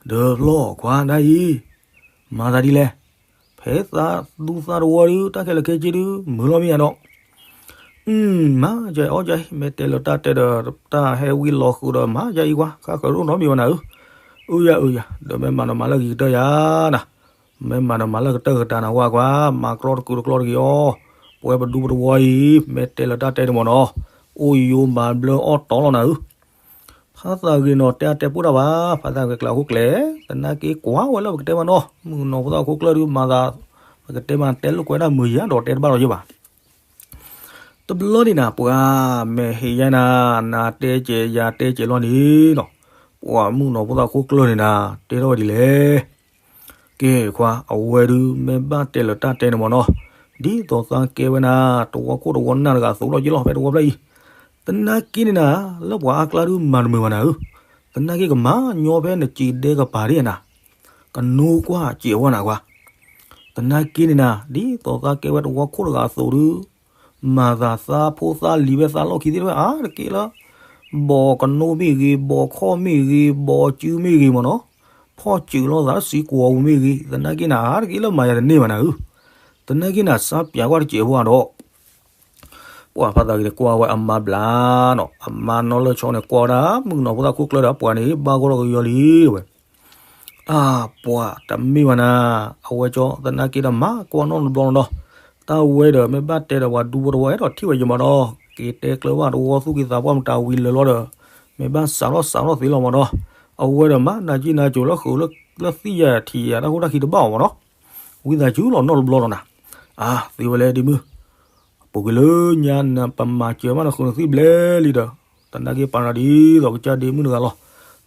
ဒီးဖျီၣ်ကွၢ်ဒၣ်အံၤ မၤသးဒ်လဲၣ် ဖဲသးသူသးတဝီဒုး တၢ်ခဲလၢာ်ခဲဆ့ဒုး မုာ်လီၤမ့ၢ်ယါဒီး မၤယအီၣ်ယအံၤ မ့ၢ်တဲလၢတၢ်တဲဒီး တၢ်ဟဲဝံလီၤဃုာ်ဒီး မၤယအံၤကွၢ် ဃါဃၢၤဒိၣ်နီတမံၤဝဲနၤဧၢ, အုယၤအုယၤ ဒီးမ့ၢ်မၤနမၤလၢဂ့ၤကတၢၢ်ယၤနၤ, မ့ၢ်မၤနမၤလၢကတၢၢ်ကတၢၢ်နၤဝဲကွၢ် မၤကြီတကုာ်တကျီတဂ့ၤအီၤ, ပဝဲပဒူပတဝီအံၤ မ့ၢ်တဲလၢတၢ်တဲန့ၣ်မ့ၢ်နီၤ, အိၣ်ယိၤမၤဘျၢအီၣ်တီလီၤနၤဧၢ ဖါသးဂ့ၤနီၤ တဲအါတဲပိၢ်တၢ်ဘၣ်, ဖါသးဂ့ၤကျးခိၣ်ကျဲ, သနာ်က့ကွၢ်ဝဲလၢပကတဲမးနီၤ မုၣ်ကနီၤဖိသၣ်ခိၣ်ကျၢၢ်ဒုးမၤသး, ပကတဲမးတဲလိာ်ကွဲဒၣ်မုာ်ယါဒီးတဲတဘၣ်လီၤယဲဘၣ်. တဘျီန့ၣ်နၤ ပှၤမ့ၢ်ဟ့ၣ်ယါနၤ, နၤတဲကဲးယၤတဲကဲးလီၤန့ၣ်နီၤ, ပှၤမုၣ်ကနီၤဖိသၣ်ခိၣ်ကျၢၢ်န့ၣ်နၤ တဲထီၣ်ဝဲဒ်လဲၣ် ကဲခွါ အဝဲဒုးမ့ၢ်ဘၣ်တဲလၢတၢ်တဲန့ၣ်မ့ၢ်နီၤ, ဒ်သိးသးကဲဝဲနၤ တဝီခိၣ်တဝီနၢ်တဂၤအသိးလီၤက့လီၤ ဖဲတဝီဖျၢၣ်အံၤ, သနာ်က့န့ၣ်နၤ လၢပှၤအါကျါဒုးမၤတမုာ်ဘၣ်နၤဧၢ, သနာ်က့ကမၤညီဖဲနစံးဒဲကပၤဒ်နၤ, ကနိကွၢ်စဲးဝဲနၤကွၢ်, သနာ်က့န့ၣ်နၤ ဒ်သိးသးကဲဝဲတဝီခိၣ်တဂၤအသိးဒုး မၤသးသးဖိသၣ်လံၤဝဲသးလီၢ်ခံသ့ၣ်တဖၣ် အါတက့ၢ်လၢ ဘီကနိမ့ၢ်ဂ့ၤ, ဘီခီၣ်မ့ၢ်ဂ့ၤ, ဘီစုမ့ၢ်ဂ့ၤမ့ၢ်နီၤ, ဖီၣ်စုးလိာ်သးလၢစံကွီၤပူၤမ့ၢ်ဂ့ၤ, သနာ်က့နၤ အါတက့ၢ်လၢမၤယၤတန့ၢ်ဘၣ်နၤဧၢ, သနာ်က့နၤ စးပၠးကွၢ်တစဲးဖိအါဒီး ပှၤဖါသးဂ့ၤန့ၣ်ကွၢ်ဝဲအမါဘျါနီၤ, အမါနီၢ်လၢဆီန့ၣ်ကွၢ်ဝဲဒၣ် မုၣ်ကနီၤဖိသၣ်ခိၣ်ကျၢၢ်ဒီး ပှၤန့ၣ်ဘၣ်ဂီၢ်လီၤကယီလံဝဲ အၢ ပှၤတမ့ၢ်ဘၣ်နၤ, အဝဲကၠီ သနာ်က့ဒီးမၤကွၢ်နီတဘျီလီၤနီၤ, တၢ်ဝဲဒီးမ့ၢ်ဘၣ်တဲဒီးပှၤဒူဖိတဝီအဲၣ်ဒိးထံၣ်ဝဲယမ့ၢ်နီၤ, က့ၤတဲကျၢၤဘၣ်တဝီသူၣ်က့ၤသးပှၢ်မတၤဝံၤလၢာ်လီၤဒီး, မ့ၢ်ဘၣ်စးထီၣ်စးထီၣ်သ့လီၤမ့ၢ်နီၤ, အဝဲဒီးမၤနၤကံနၤကိၤလၢဃုာ်လၢသံၣ်ယၤထံးယၤတၢ်ခိၣ်တၢ်ခံတဘၣ်အီၤမ့ၢ်နီၤ, ဝံသးစူၤလီၤနီတဘျီလီၤနၤ, အၢ သ့ဝဲလဲၣ်ဒ်မုၢ် ပူၤကွံာ်လၢညါနပမၤစၢၤဘၣ်နဃုာ်နသံၣ်ဘျဲလံဒီး, သနာ်က့ပာ်နၤဒ်သိးကစၢ်ဒ့မုၣ်တဂၤလီၤ,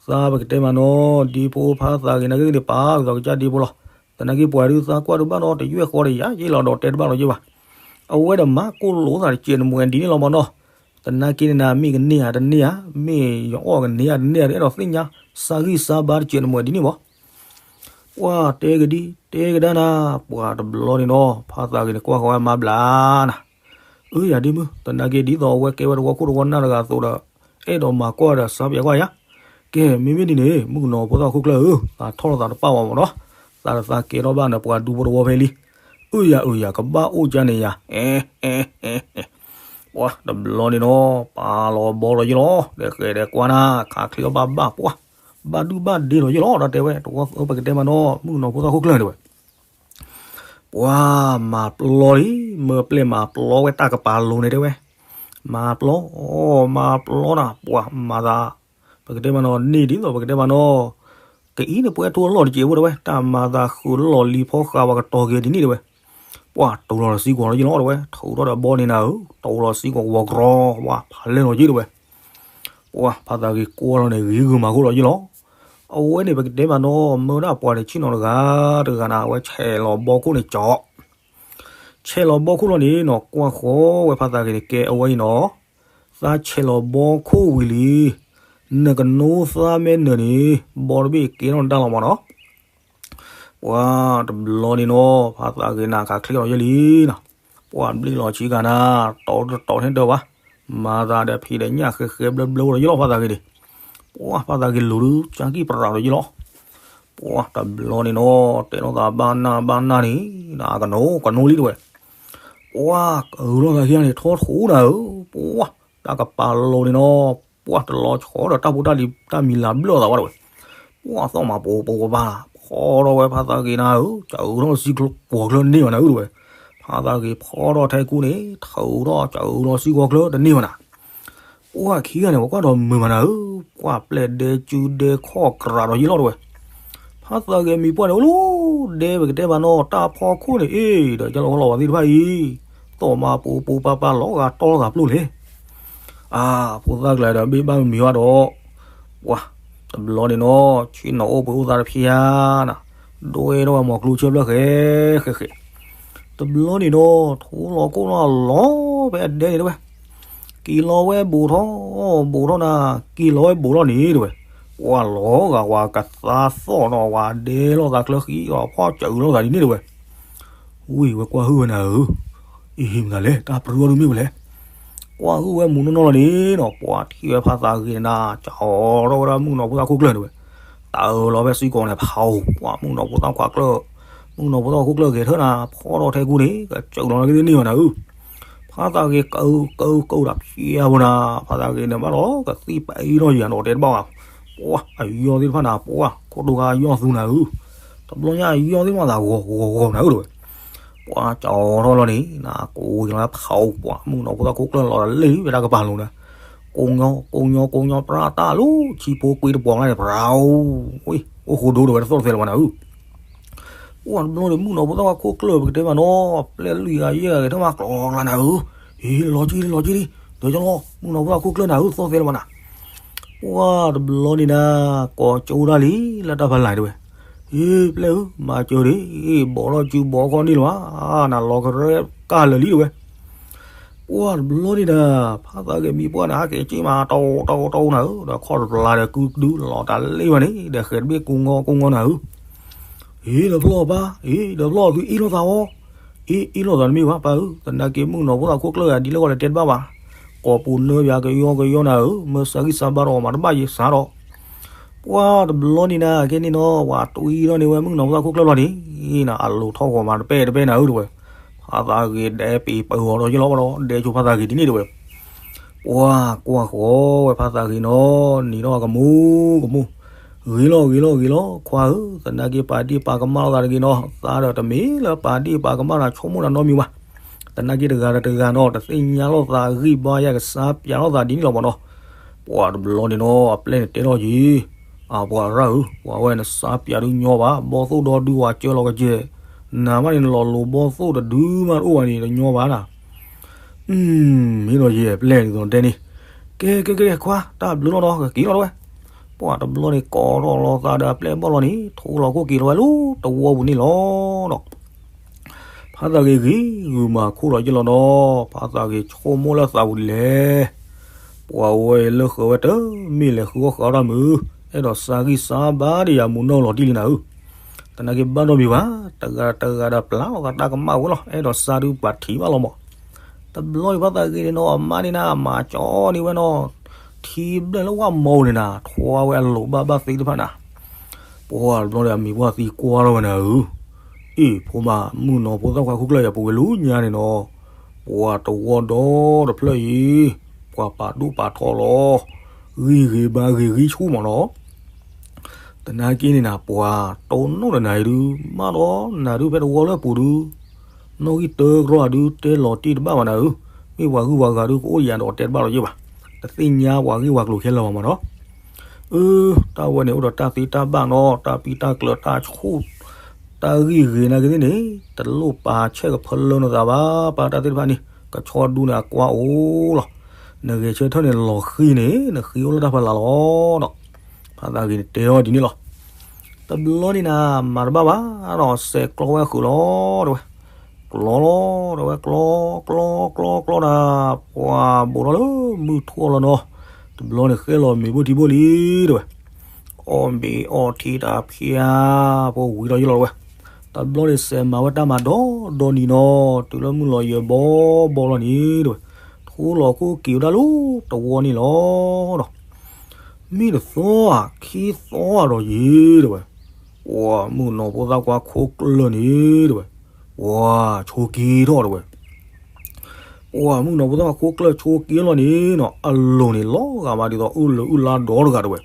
သးပကတဲမးနီၤ, ဒ့ဖိဖါသးဂ့ၤနာ်က့သ့ၣ်န့ၣ် ပာ်ကသးကစၢ်ဒ့ဖိလီၤ, သနာ်က့ပှၤဒုးသးကွၢ်ဒုးဘၣ်နီၤ တယွဲၢ်ဃီဒီးယၤယ့လီၤဒီးတဲတဘၣ်လီၤယ့ဘၣ်, အဝဲဒီးမၤကိၢ်လိာ်သးတစဲးနမှဲဒ်န့ၣ်လီၤမ့ၢ်နီၤ, သနာ်က့န့ၣ်နၤ မ့ၢ်ကန့ၢ်ဧါတန့ၢ်ဧါ, မ့ၢ်ယအီၣ်ကန့ၢ်ဧါတန့ၢ်ဧါ တအဲၣ်ဒိးသ့ၣ်ညါ, စးဂံၢ်စးဘါတစဲးနမှဲဒ်န့ၣ်မ့ၢ် ပှၤတဲကဒံ တဲကဒါနၤ, ပှၤတဘျီန့ၣ်နီၤ ဖါသးဂ့ၤန့ၣ်ကွၢ်ဃီဝဲမါဘျါနၤ, အၢ ယၤဒ့မုၢ် သနာ်က့ဒ်သိးအဝဲကဲဝဲတဝီခိၣ်တဝီနၢ်တဂၤအသိးဒီး, အဲၣ်ဒိးမၤကွၢ်ဒီးစးပၠးကွၢ်ယၤ, ကဲ မ့မ့ၢ်ဒ်န့ၣ် မုၣ်ကနီၤဖိသၣ်ခိၣ်ကျၢၢ်ဧၢ, သးထီၣ်လိာ်သးတပၣ်ဝဲမ့ၢ်နီၤ, သးတသးကဲထီၣ်ဘၣ်နပှၤဒူဖိတဝီဖဲလံ, အၢ ယၤအၢ ယၤ ကဘၣ်အိၣ်ကန့ၣ်ယၤ ပှၤတဘျီန့ၣ်နီၤ ပာ်လီၤဘီလီၤယ့လီၤ, ဒီးဃဲၤဒီးကွၢ်နၤ ခးချ့အီၣ်ဘၣ်ဘၣ်ပှၢ်, ဘၣ်ဒုၣ်ဘၣ်ဒ့လီၤယ့လီၤ ဒီးတဲဝဲ တဝီပကတဲမးနီၤ မုၣ်ကနီၤဖိသၣ်ခိၣ်ကျၢၢ်န့ၣ်ဝဲ, ပှၤမၤပျီလံ, မၢပျဲၢ်မၤပျီဝဲတၢ်ကပၤလိၤန့ၣ်တဲဝဲ, မၤပျီ, မၤပျီနၤ ပှၤမၤသး, ပကတဲမးနီၤ န့ၢ်ဒ်သိးပကတဲမးနီၤ, ကအံၤန့ၣ်ပှဲၤထိအလီၢ်တက့ၢ်ဖိတဲဝဲ တၢ်မၤသးဃုာ်လီၢ်လံၤဖီဃာ်ပှၤကတီၤက့ၤဒ်န့ၣ်တဲဝဲ, ပှၤတိၤလီၤဒီးစံကွီၤလီၤယ့လီၤတဲဝဲ ထိးထီၣ်ဒီးဘီန့ၣ်နၤဧၢ, တိၤလီၤစံကွီၤဝီၤကြီ, ပှၤဖးလဲၢ်လီၤယ့တဲဝဲ ပှၤဖါသးဂ့ၤကွၢ်လီၤန့ၣ် ဂ့ၤဂုာ်မၤခိၣ်လီၤယ့လီၤ, အဝဲန့ၣ်ပကတဲမးနီၤ မၢဒၣ်ပှၤန့ၣ်ဆ့ၣ်နီၤတဂၤ, တဂၤန့ၣ် အဝဲဆဲးလီၤဘီခိၣ်န့ၣ်ကၠီ, ဆဲးလီၤဘီခိၣ်လီၤန့ၣ်နီၤ ကွၢ်ဃီဝဲဖါသးဂ့ၤန့ၣ် ကဲအဝဲအံၤနီၤ, သးဆဲးလီၤဘီခိၣ်ဝံၤလံ, နကနိသးမ့ၢ်နၢၤန့ၣ် ဘီတဘ့ၣ်ကဲထီၣ်နတၢ်လီၤမးနီၤ ပှၤတဘျီန့ၣ်နီၤ ဖါသးဂ့ၤနၤခးချ့လီၤယ့လံနီၤ, ပှၤဘျ့လီၤဆံဂၤနၤ, တီၤတတီၤန့ၣ်ဒၢးဘၣ်, မၤသးဒီးဖံးဒီးညၣ်ဃဲဃဲဘျၢဘျၢဝဲလီၤယ့လီၤဖါသးဂ့ၤန့ၣ်, ပှၤဖါသးဂ့ၤလိၤဒုး ကၢ်ကံၣ်ပရၤလီၤယ့လီၤ, ပှၤတဘျီန့ၣ်နီၤ တဲလိာ်သးဘၣ်နၢ်ဘၣ်နၢ်န့ၣ်, နကနိကနိလံတဲဝဲ, ပှၤကအုးလိာ်သးခံဂၤန့ၣ် ထီၣ်ထူနၤဧၢ, ပှၤတၢ်ကပၤလိၤန့ၣ်နီၤ ပှၤတလီၤဆီဒီးတၢ်ဖိတၢ်လံၤတၢ်မံၤလၤဘျၢၣ်သးဝဲတဲဝဲ, ပှၤသီၣ်မၤပိာ်ပိာ်ပၤ, ဖီထီၣ်ဝဲဖါသးဂ့ၤနၤဧၢ, ကအုးထီၣ်စံကွီၤချၢန့ၢ်ဝဲနၤဧၢတဲဝဲ, ဖါသးဂ့ၤဖီထီၣ်ထဲကူန့ၣ် ထုးထီၣ်ကအုးထီၣ်စံကွီၤချၢတန့ၢ်ဝဲနၤ ပှၤခံဂၤန့ၣ် ပှၤကွၢ်ဒီးမုာ်မးနၤဧၢ, ပှၤပျဲၢ်ဒဲကၠူဒဲခီၣ်ကြးဒီးယ့လီၤတဲဝဲ, ဖါသးဂ့ၤမံၤပှၢ်န့ၣ် အိၣ်လီၤဒဲပကတဲဘၣ်နီၤ တၢ်ဖီခိၣ်န့ၣ်အ့ၣ် ဒီးယလီၤဝဲလီၤဝဲသ့ၣ်တဖၣ်အံၤ, သီၣ်မၤပိာ်ပိာ်ပၤပၤလီၤဂာ်တီလိာ်သးပျိၢ်လဲၣ် အၢ ဖိသၣ်ကျါဒီးဘ့ၣ်ဘၣ်မံၤဝဲဒီး, ပှၤတဘျီန့ၣ်နီၤ ဆ့ၣ်နီၤအိၣ်ပှ့ၤအိၣ်သးတဖျၢၣ်ဧါနၤ, ဒွဲၣ်ထီၣ်ဝဲမီၤကျိဆၢဖျၢၣ်ဃဲဃဲဃဲ, တဘျီန့ၣ်နီၤ ထိလီၤခိၣ်လီၤလီၤဖဲအဒဲန့ၣ်တဲဝဲ, က့ၤလီၤဝဲဘူးထီၣ်, ဘူးထီၣ်နၤ, က့ၤလီၤဝဲဘူးထီၣ်န့ၣ်တဲဝဲ, ပှၤလီၤဂာ်ဝဲကသါသီၣ်နီၤ ဝဲဒဲလိာ်သးချၢဃံဒီးဖီၣ်ကအုးလိာ်သးဒ်န့ၣ်တဲဝဲ ဝံၤဝဲကွၢ်ဟုၣ်ဝဲနၤဧၢ, အံၤဟံးမနုၤလဲၣ် တၢ်ပြၢအီၤဒုးမ့ၢ်ဝဲလဲၣ်, ကွၢ်ဟုၣ်ဝဲမုၢ်နီၢ်နီၢ်လီၤန့ၣ်နီၤ ပှၤထံၣ်ဝဲဖါသးဂ့ၤနၤ ကၠီထီၣ်ဝဲဒၣ်မုၣ်ကနီၤဖိသၣ်ခိၣ်ကျၢၢ်န့ၣ်ဝဲ, တၢ်အၢၣ်လီၤဖဲစံကီးန့ၣ် ဖးအိၣ် ပှၤမုၣ်ကနီၤဖိသၣ်ခွါကျၢၢ်, မုၣ်ကနီၤဖိသၣ်ခွါခိၣ်ကျၢၢ်ဂဲၤထၢၣ်နၤ ဖီၣ်ထီၣ်ထဲကူန့ၣ် ကစၢၢ်လီၤနၤကသ့ၣ်န့ၢ်ဘၣ်နၤဧၢ. ဖါသးဂ့ၤ ကၢကၢကၢတၢ်ဖျဲးဖိနၤ, ဖါသးဂ့ၤန့ၣ်ဘၣ်ဒီး ကသံၣ်ပအံၣ်ထီၣ်ယံၤနၤဒီးတဲတဘၣ်ဘၣ်. ပှၤအယီၢ်သ့ၣ်တဖၣ်နၤ ပှၤခိၣ်ဒိဂၤယီၢ်သူနၤဧၢ. တဘျီညါအယီၢ်သ့ၣ်တဖၣ်သးဂီၤဂီၤဂီၤနၤဧၢတဝဲ. ပှၤကၠီထီၣ်လီၤန့ၣ် နကိးကလီၤဖးအိၣ်ပှၤ မုၣ်ကနီၤဖိသၣ်ခိၣ်ကျၢၢ်လီၤတလ့ၣ်လံ ဖဲတၢ်ကပၤလိၤနၤ. ကိးညီကိးညီကိးညီပြၢ်တၢ်လီၤ ဆံဖိကွံတပှီၤလၢန့ၣ် ပြၢ်အိၣ် အိၣ်ဃိဒိတဝဲတသီၣ်တသဲလၢၤဘၣ်နၤဧၢ. ပှၤတဘျီန့ၣ် မုၣ်ကနီၤဖိသၣ်ခွါခိၣ်ကျၢၢ်ပကတဲဘၣ်နီၤ ပျဲၢ်လွံၢ်ဂၤယဲၢ်ဂၤဂဲၤထၢၣ်မးကျီကျါနၤဧၢ. ဟ့ၣ်လီၤကံလီၤကံလံ ဒီးကလီၤ မုၣ်ကနီၤဖိသၣ်ခိၣ်ကျၢၢ်နၤဧၢ သီၣ်သဲလၢၤဘၣ်နၤ. ပှၤတဘျီန့ၣ်နၤ ကိးကၠိဒၣ်လံ လၢတၢ်ဖးလဲၢ်တဝဲ. ဟ့ၣ်ပျဲၢ်ဧၢ မၤစၢၤဒံး ဘီးထီၣ်စုဘီးခီၣ်န့ၣ်လၢၤဘၣ် နလီၤကရဲကၢ်လၢာ်လံတဝဲ. ပှၤတဘျီန့ၣ်နၤ ဖါသးဂ့ၤမံၤပှၢ်န့ၣ် ဟးက့ၤက့ၤမး တၢ်အိၣ်တၢ်အိၣ်တၢ်အိၣ်နၤဧၢ ဒီးခီၣ်တပျါဒီးကုဒုလီၤတၢ်လ့ၣ်ဘၣ်န့ၣ် ဒီးဃဲၤတဘ့ၣ်ကိးငီကိးငီနၤဧၢ. ဟ့ၣ်ဒီးဖျီၣ်ပၢ် ဟ့ၣ်ဒီးဖျီၣ်သုအ့ၣ်လိာ်သးအီၤ အ့ၣ်အ့ၣ်လိာ်သးတမ့ၢ်ဘၣ်ပၢ်ဧၢ သနာ်က့မုၣ်ကနီၤဖိသၣ်ခိၣ်ကျၢၢ်ဂၤဒ်လဲၣ်ဂီၢ်လဲၣ်တဲတဘၣ်ဘၣ်. ကိးပူၤနၢပၠးကယီကယီနၤဧၢ မၢစၢဂံၢ်စၢ်ဘါဒီးမၤတဘၣ်ယဲစးဒီး ပှၤတဘျီန့ၣ်နၤ ကဲန့ၣ်နီၤ ပှၤတွံၢ်ထီၣ်န့ၢ်ဝဲမုၣ်ကနီၤဖိသၣ်ခိၣ်ကျၢၢ်လီၤန့ၣ် အလိၤထီၣ်ဂီၤမးတပဲၢ်တပဲၢ်နၤဧၢတဝဲ. ဖါသးဂ့ၤဒဲပံၤပၢၤဂီၤဒီးယလီၤဘၣ်ဒီး ဒဲကၠိဖါသးဂ့ၤဒ်န့ၣ်တဝဲ. ပှၤကွၢ်ဃီၤဝဲဖါသးဂ့ၤနီၤ နံၤထီၣ်ကမူကမူ ဂ့ၤလီၤဂ့ၤလီၤဂ့ၤလီၤ ခွါဧၢ သနာ်က့ပာ်ဒ့ၣ်ပာ်ကမၣ်လိာ်သးတဂ့ၤနီၤ သးဒီးတမ့ၢ်လၢပာ်ဒ့ၣ်ပာ်ကမၣ်နၤ ဆိကမိၣ်နၤနီတမံၤဘၣ်. သနာ်က့တဂၤဒီးတဂၤနီၤ တသ့ၣ်ညါလိာ်သးဂံၢ်ဘါယၤကစၢ်ပၠးလိာ်သးဒ်န့ၣ်လီၤမးနီၤ. ပှၤတဘျီန့ၣ်နီၤ အပျဲၢ်န့ၣ်တဲထီၣ်က့ၤ အပှၤရၢ်ဧၢ ပှၤဝဲနစၢ်ပၠးဒုးညီဘၣ် ဘီၣ်သိၣ်ဒီဒုးဝဲကၢလီၤကစဲး နၤမးန့ၣ်နလီၤလိၤဘီၣ်သိၣ်တဒုမးတအိၣ်ဘၣ်န့ၣ် တညီဘၣ်နၤ မ့ၢ်ဒီးယဲၢ်ပျဲၢ်န့ၣ်သိးတဲန့ၣ် ကဲကဲကဲခွါ တၢ်ဘျုးလီၤဒီး ကက့ၤလီၤတဝဲ. ပှၤတဘျီန့ၣ်ကိးထီၣ်လိာ်သးဒီးအပျဲၢ်ဘီၣ်လီၤန့ၣ် ထိလီၤခိၣ်က့ၤလီၤဝဲလၢတဝီပူၤန့ၣ်လီၤဒီး ဖါသးဂ့ၤဂ့ၤဂုာ်မၤခိၣ်ဒီးယလီၤဒီး ဖါသးဂ့ၤဆိကမိၣ်လၢသးပူၤဒ်လဲၣ်. ပှၤဝဲလၢဃၢၤဝဲတမ့ၢ်လဲၤဃုအီၣ်ဃုအီတၢ်မုာ် အဲၣ်ဒိးစၢဂံၢ်စၢဘါဒီးယၤမူနီၢ်လီၤတံၢ်လံနၤဧၢ. သနာ်က့ဘၣ်ဒီးမံၤဘၣ် တဂၤတဂၤဒီးပျၢ်လိာ်သးတၢ်ကမၣ်ဝဲလီၤ အဲၣ်ဒိးစၢဒုးပှၤထံၣ်ဘၣ်လီၤမး. တဘျီန့ၣ်ဖါသးဂ့ၤန့ၣ်နီၤ အမါန့ၣ်နၤ မၤကၠီန့ၢ်ဝဲနီၤ ထံဘျဲၣ်လၢဝၣ်မီန့ၣ်နၤ ထွါဝဲအလိၤဘၣ်ဘၣ်သ့တဖၣ်နၤ ပှၤတဘျီဒီးအမံၤပှၢ်သံကွၢ်ထီၣ်ဝဲနၤဧၢ, အ့ၣ် ဖိမါ မုၣ်ကနီၤဖိသၣ်ခွါခိၣ်ကျၢၢ်ယၤပူၤဝဲလၢညါန့ၣ်နီၤ, ပှၤတဝီဒီတဖျၢၣ်အံၤ, ပှၤပာ်ဒိၣ်ပာ်ထီလီၤ, ဂံၢ်ဂ့ၤဘါဂ့ၤဂံၢ်ဆူၣ်မးနီၤ, သနာ်က့န့ၣ်နၤ ပှၤတိၢ်နီၣ်ဒီးနၤအံၤဒုး မးဒီးနၤဒုးဖဲတဝီလၢအပူၤဒုး, နီၣ်ဂံၢ်တၢတြီၢ်အဒုး တဲလီၤတံၢ်တဘၣ်ဘၣ်နၤဧၢ, မ့ၢ်ပှၤဂုၤပှၤဂၤဒုးကအိၣ်ယၤဒီးတဲတဘၣ်လီၤယဲၢ်ဘၣ်, တသ့ၣ်ညါပှၤဂ့ၢ်ပှၤကျိၤခဲလၢာ်ဘၣ်မးနီၤ. အၢ တၢ်ဝဲန့ၣ်အိၣ်ဒီးတၢ်သ့တၢ်ဘၣ်နီၤ, တၢ်ပံတၢ်ကျၢၤတၢ်ဆူၣ်, တၢ်ဂံၢ်ဂ့ၤနာ်က့သ့ၣ်န့ၣ်, တလိၣ်ပာ်ဆဲးကဖၢလၢနသးဘၣ်, ပာ်တၢ်သ့ၣ်တဖၣ်န့ၣ် ကဆီဒူန့ၣ်အကွၢ်အိၣ်လီၤ. နဂဲၤဆၢထၢၣ်န့ၣ်လီၤဃံၤန့ၣ် နဃံၤအိၣ်လၢတၢ်ဖီလာ်လီၤဒီး, ဖါသးဂ့ၤန့ၣ်တဲအီၤဒ်န့ၣ်လီၤ. တဘျီန့ၣ်နၤ မၤတဘၣ်ဘၣ်ဒီး စဲးကျီဝဲဃုာ်လီၤ တဲဝဲ. ကျီလီၤ တဲဝဲ ကျီ ကျီ ကျီ ကျီနၤ, ပှၤဘိးထီၣ်လၢမုၢ်ထူၣ်လီၤနီၤ, တဘျီန့ၣ်ဃဲလီၤမ့ၤဘိၣ်ထံဘိၣ်လံ တဲဝဲ. အီၣ်မ့ၤအီထံတဖျါ, ဖိဝံၤထီၣ်ယလီၤတဲဝဲ. တဘျီန့ၣ်စဲးမၤဝဲတၢ်မၤဒီဒီနံၤနီၤ, တုၤလၢမုၢ်လီၤယဲၤဘီဘီလီၤန့ၣ် တဲဝဲ, ထိလီၤခိၣ်က့ၤဝဲဒၣ်လၢတဝီန့ၣ်လီၤဒီး မ့ၢ်တသီဧါ ခံသီဧါဒီးယံၤ တဲဝဲ. ပှၤမုၣ်ကနီၤဖိသၣ်ခွါခိၣ်ကျၢၢ်န့ၣ် တဲဝဲ, ပှၤဆိက့ၤထီၣ် တဲဝဲ. ပှၤမုၣ်ကနီၤဖိသၣ်ခွါခိၣ်ကျၢၢ်ဆိက့ၤလီၤန့ၣ်နီၤ, အလိၤန့ၣ်လီၤဂာ်ဘၣ်ဒ်သိးအုၣ်လၢာ်အုၣ်လါဒီတဂၤ တဲဝဲ.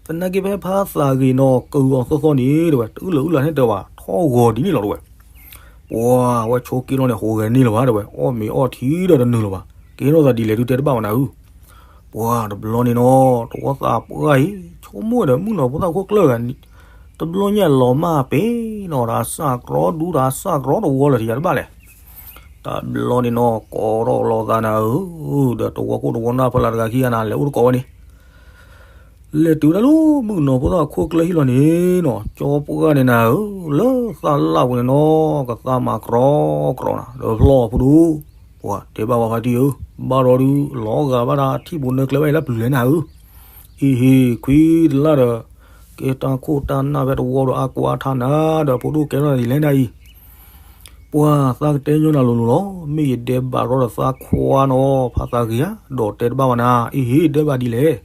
သနာ်က့ဖဲဖါသးဂ့ၤနီၤ ကုာ်အီၤသီသီန့ၣ် တဲဝဲ, တအုၣ်လၢာ်အုၣ်လါန့ၣ်တဲဘၣ်, ထီၣ်ဂီၤဒ်န့ၣ်လီၤ တဲဝဲ. ပှၤဝဲဆိက့ၤလီၤန့ၣ် ဟိးဂဲၤန့ၢ်လၢၤဘၣ် တဲဝဲ, အီၣ်မ့ၤအီထံဒီးတနုာ်လၢၤဘၣ်, ကဲထီၣ်သးဒ်လဲၣ်ဒုးတဲတဘၣ်ဝဲနၤဧၢ. ပှၤတဘျီန့ၣ်နီၤ တဝီသးပှၢ်အံၤ ဆိကမိၣ်ဒီးမုၣ်ကနီၤဖိသၣ်ခိၣ်ကျၢၢ်ဂၤန့ၣ်, တဘျီညါလီၤမၢ်ပ့ၤနီၤ တၢ်စၢ်ကြီဒူတၢ်စၢ်ကြီတဝီလၢၤတယၤတဘၣ်လဲၣ်. တဘျီန့ၣ်နီၤ ကိးထီၣ်လိာ်သးနၤဧၢ, ဒီးတဝီခိၣ်တဝီနၢ်ဖီလာ်တဂၤခံဂၤနၤ လဲၤအိၣ်တကိးဝဲန့ၣ် လဲၤတုၤဒၣ်လၢမုၣ်ကနီၤဖိသၣ်ခိၣ်ကျၢၢ်ဟံၣ်လီၤန့ၣ်နီၤ, ကၠီပှၢ်န့ၣ်နၤဧၢ, လၢသးလၢ်ပူၤန့ၣ်နီၤ ကသးမၤကြီကြီနၤ ဒီးဖျီၣ်ဖိဒိၣ်, ပှၤတဲဘၣ်ဝဲဖါတံၢ်ဧၢ, ဘၣ်ဒီးဒုးလီၤဂာ်ဘၣ်ဒၣ်ထံၣ်ပူၤနၢကျဲဘၣ်အံၤလၢပျုၤလဲၣ်နၤဧၢ, အံၤဟ့ၣ် ခွံတလၢ်ဒီး ကဲတၢ်ခိၣ်တၢ်နၢ်ဖဲတဝီဒီးအါကွၢ်ထါနၤ ဒီးဖိဒိၣ်ကဲထီၣ်နၤဒ်လဲၣ်နၤအံၤ ပှၤသးကတဲညီနၤလိၤလိၤလီၤ, မ့ၢ်ယဒဲးဘးရီဒီးသးခွါနီၤ ဖါသးဂ့ၤဧါ, ဒီးတဲတဘၣ်ဝဲနၤ, အံၤဟ့ၣ်ဒဲးဘးဒ်လဲၣ်.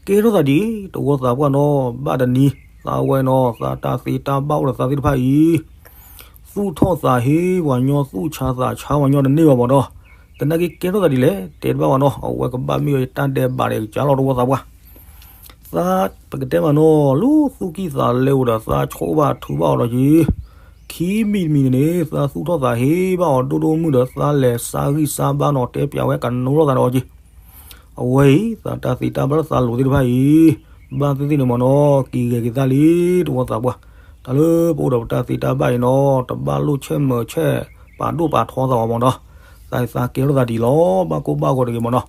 ကဲထီၣ်သးဒ် တဝီသးပှၢ်နီၤ ဘၣ်တနံၤ သးဝဲနီၤ သးတၢ်သ့တၢ်ဘၣ်အိၣ်ဒီးသးသ့ၣ်တဖၣ်အံၤ သူၣ်ထီၣ်သးဟ့ပှၤညီ သူၣ်ဆါသးဆါပှၤညီတန့ၢ်ဘၣ်မးနီၤ. သနာ်က့ကဲထီၣ်သးဒ်လဲၣ် တဲတဘၣ်ဘၣ်နီၤ. အဝဲကဘၣ်မ့ၢ်အီၤယတၢ်ဒဲးဘးဒီးကစၢ်လီၤ တဝီသးပှၢ်. သး ပကတဲမးနီၤ လၢသူၣ်ကံၢ်သးလဲအိၣ်ဒီး သးဆိၣ်ဘၣ်ထုးဘၣ်အီၤဒီးက့ၤ ခံမံၤတမံၤန့ၣ်န့ၣ် သးသူၣ်ထီၣ်သးဟ့ဘၣ်အီၤဒိၣ်ဒိၣ်မုၢ်ဒီး သးလဲၤစါဂံၢ်စါဘါနီၤ တဲပၠးဝဲကနိထီၣ်သးဒီးအီၤက့ၤ. အဝဲအံၤ သးတၢ်သ့တၢ်ဘၣ်လၢသးလိၤသ့ၣ်တဖၣ်အံၤ ဘၣ်သ့ၣ်သ့ၣ်န့ၣ်မးနီၤ က့ၤဂဲၤက့ၤသးလံ တဝီသးပှၢ်. တၢ်လၢပအိၣ်ဒီးပတၢ်သ့တၢ်ဘၣ်အံၤနီၤ တဘၣ်လိၣ်ဆဲးမၢးဆဲး ပာ်ဒိၣ်ပာ်ထီသးအီၤမးနီၤ. သးသးကဲထီၣ်သးဒ်လီၤ ဘၣ်ကိၢ်ဘၣ်ဂီၤတဂ့ၤမးနီၤ.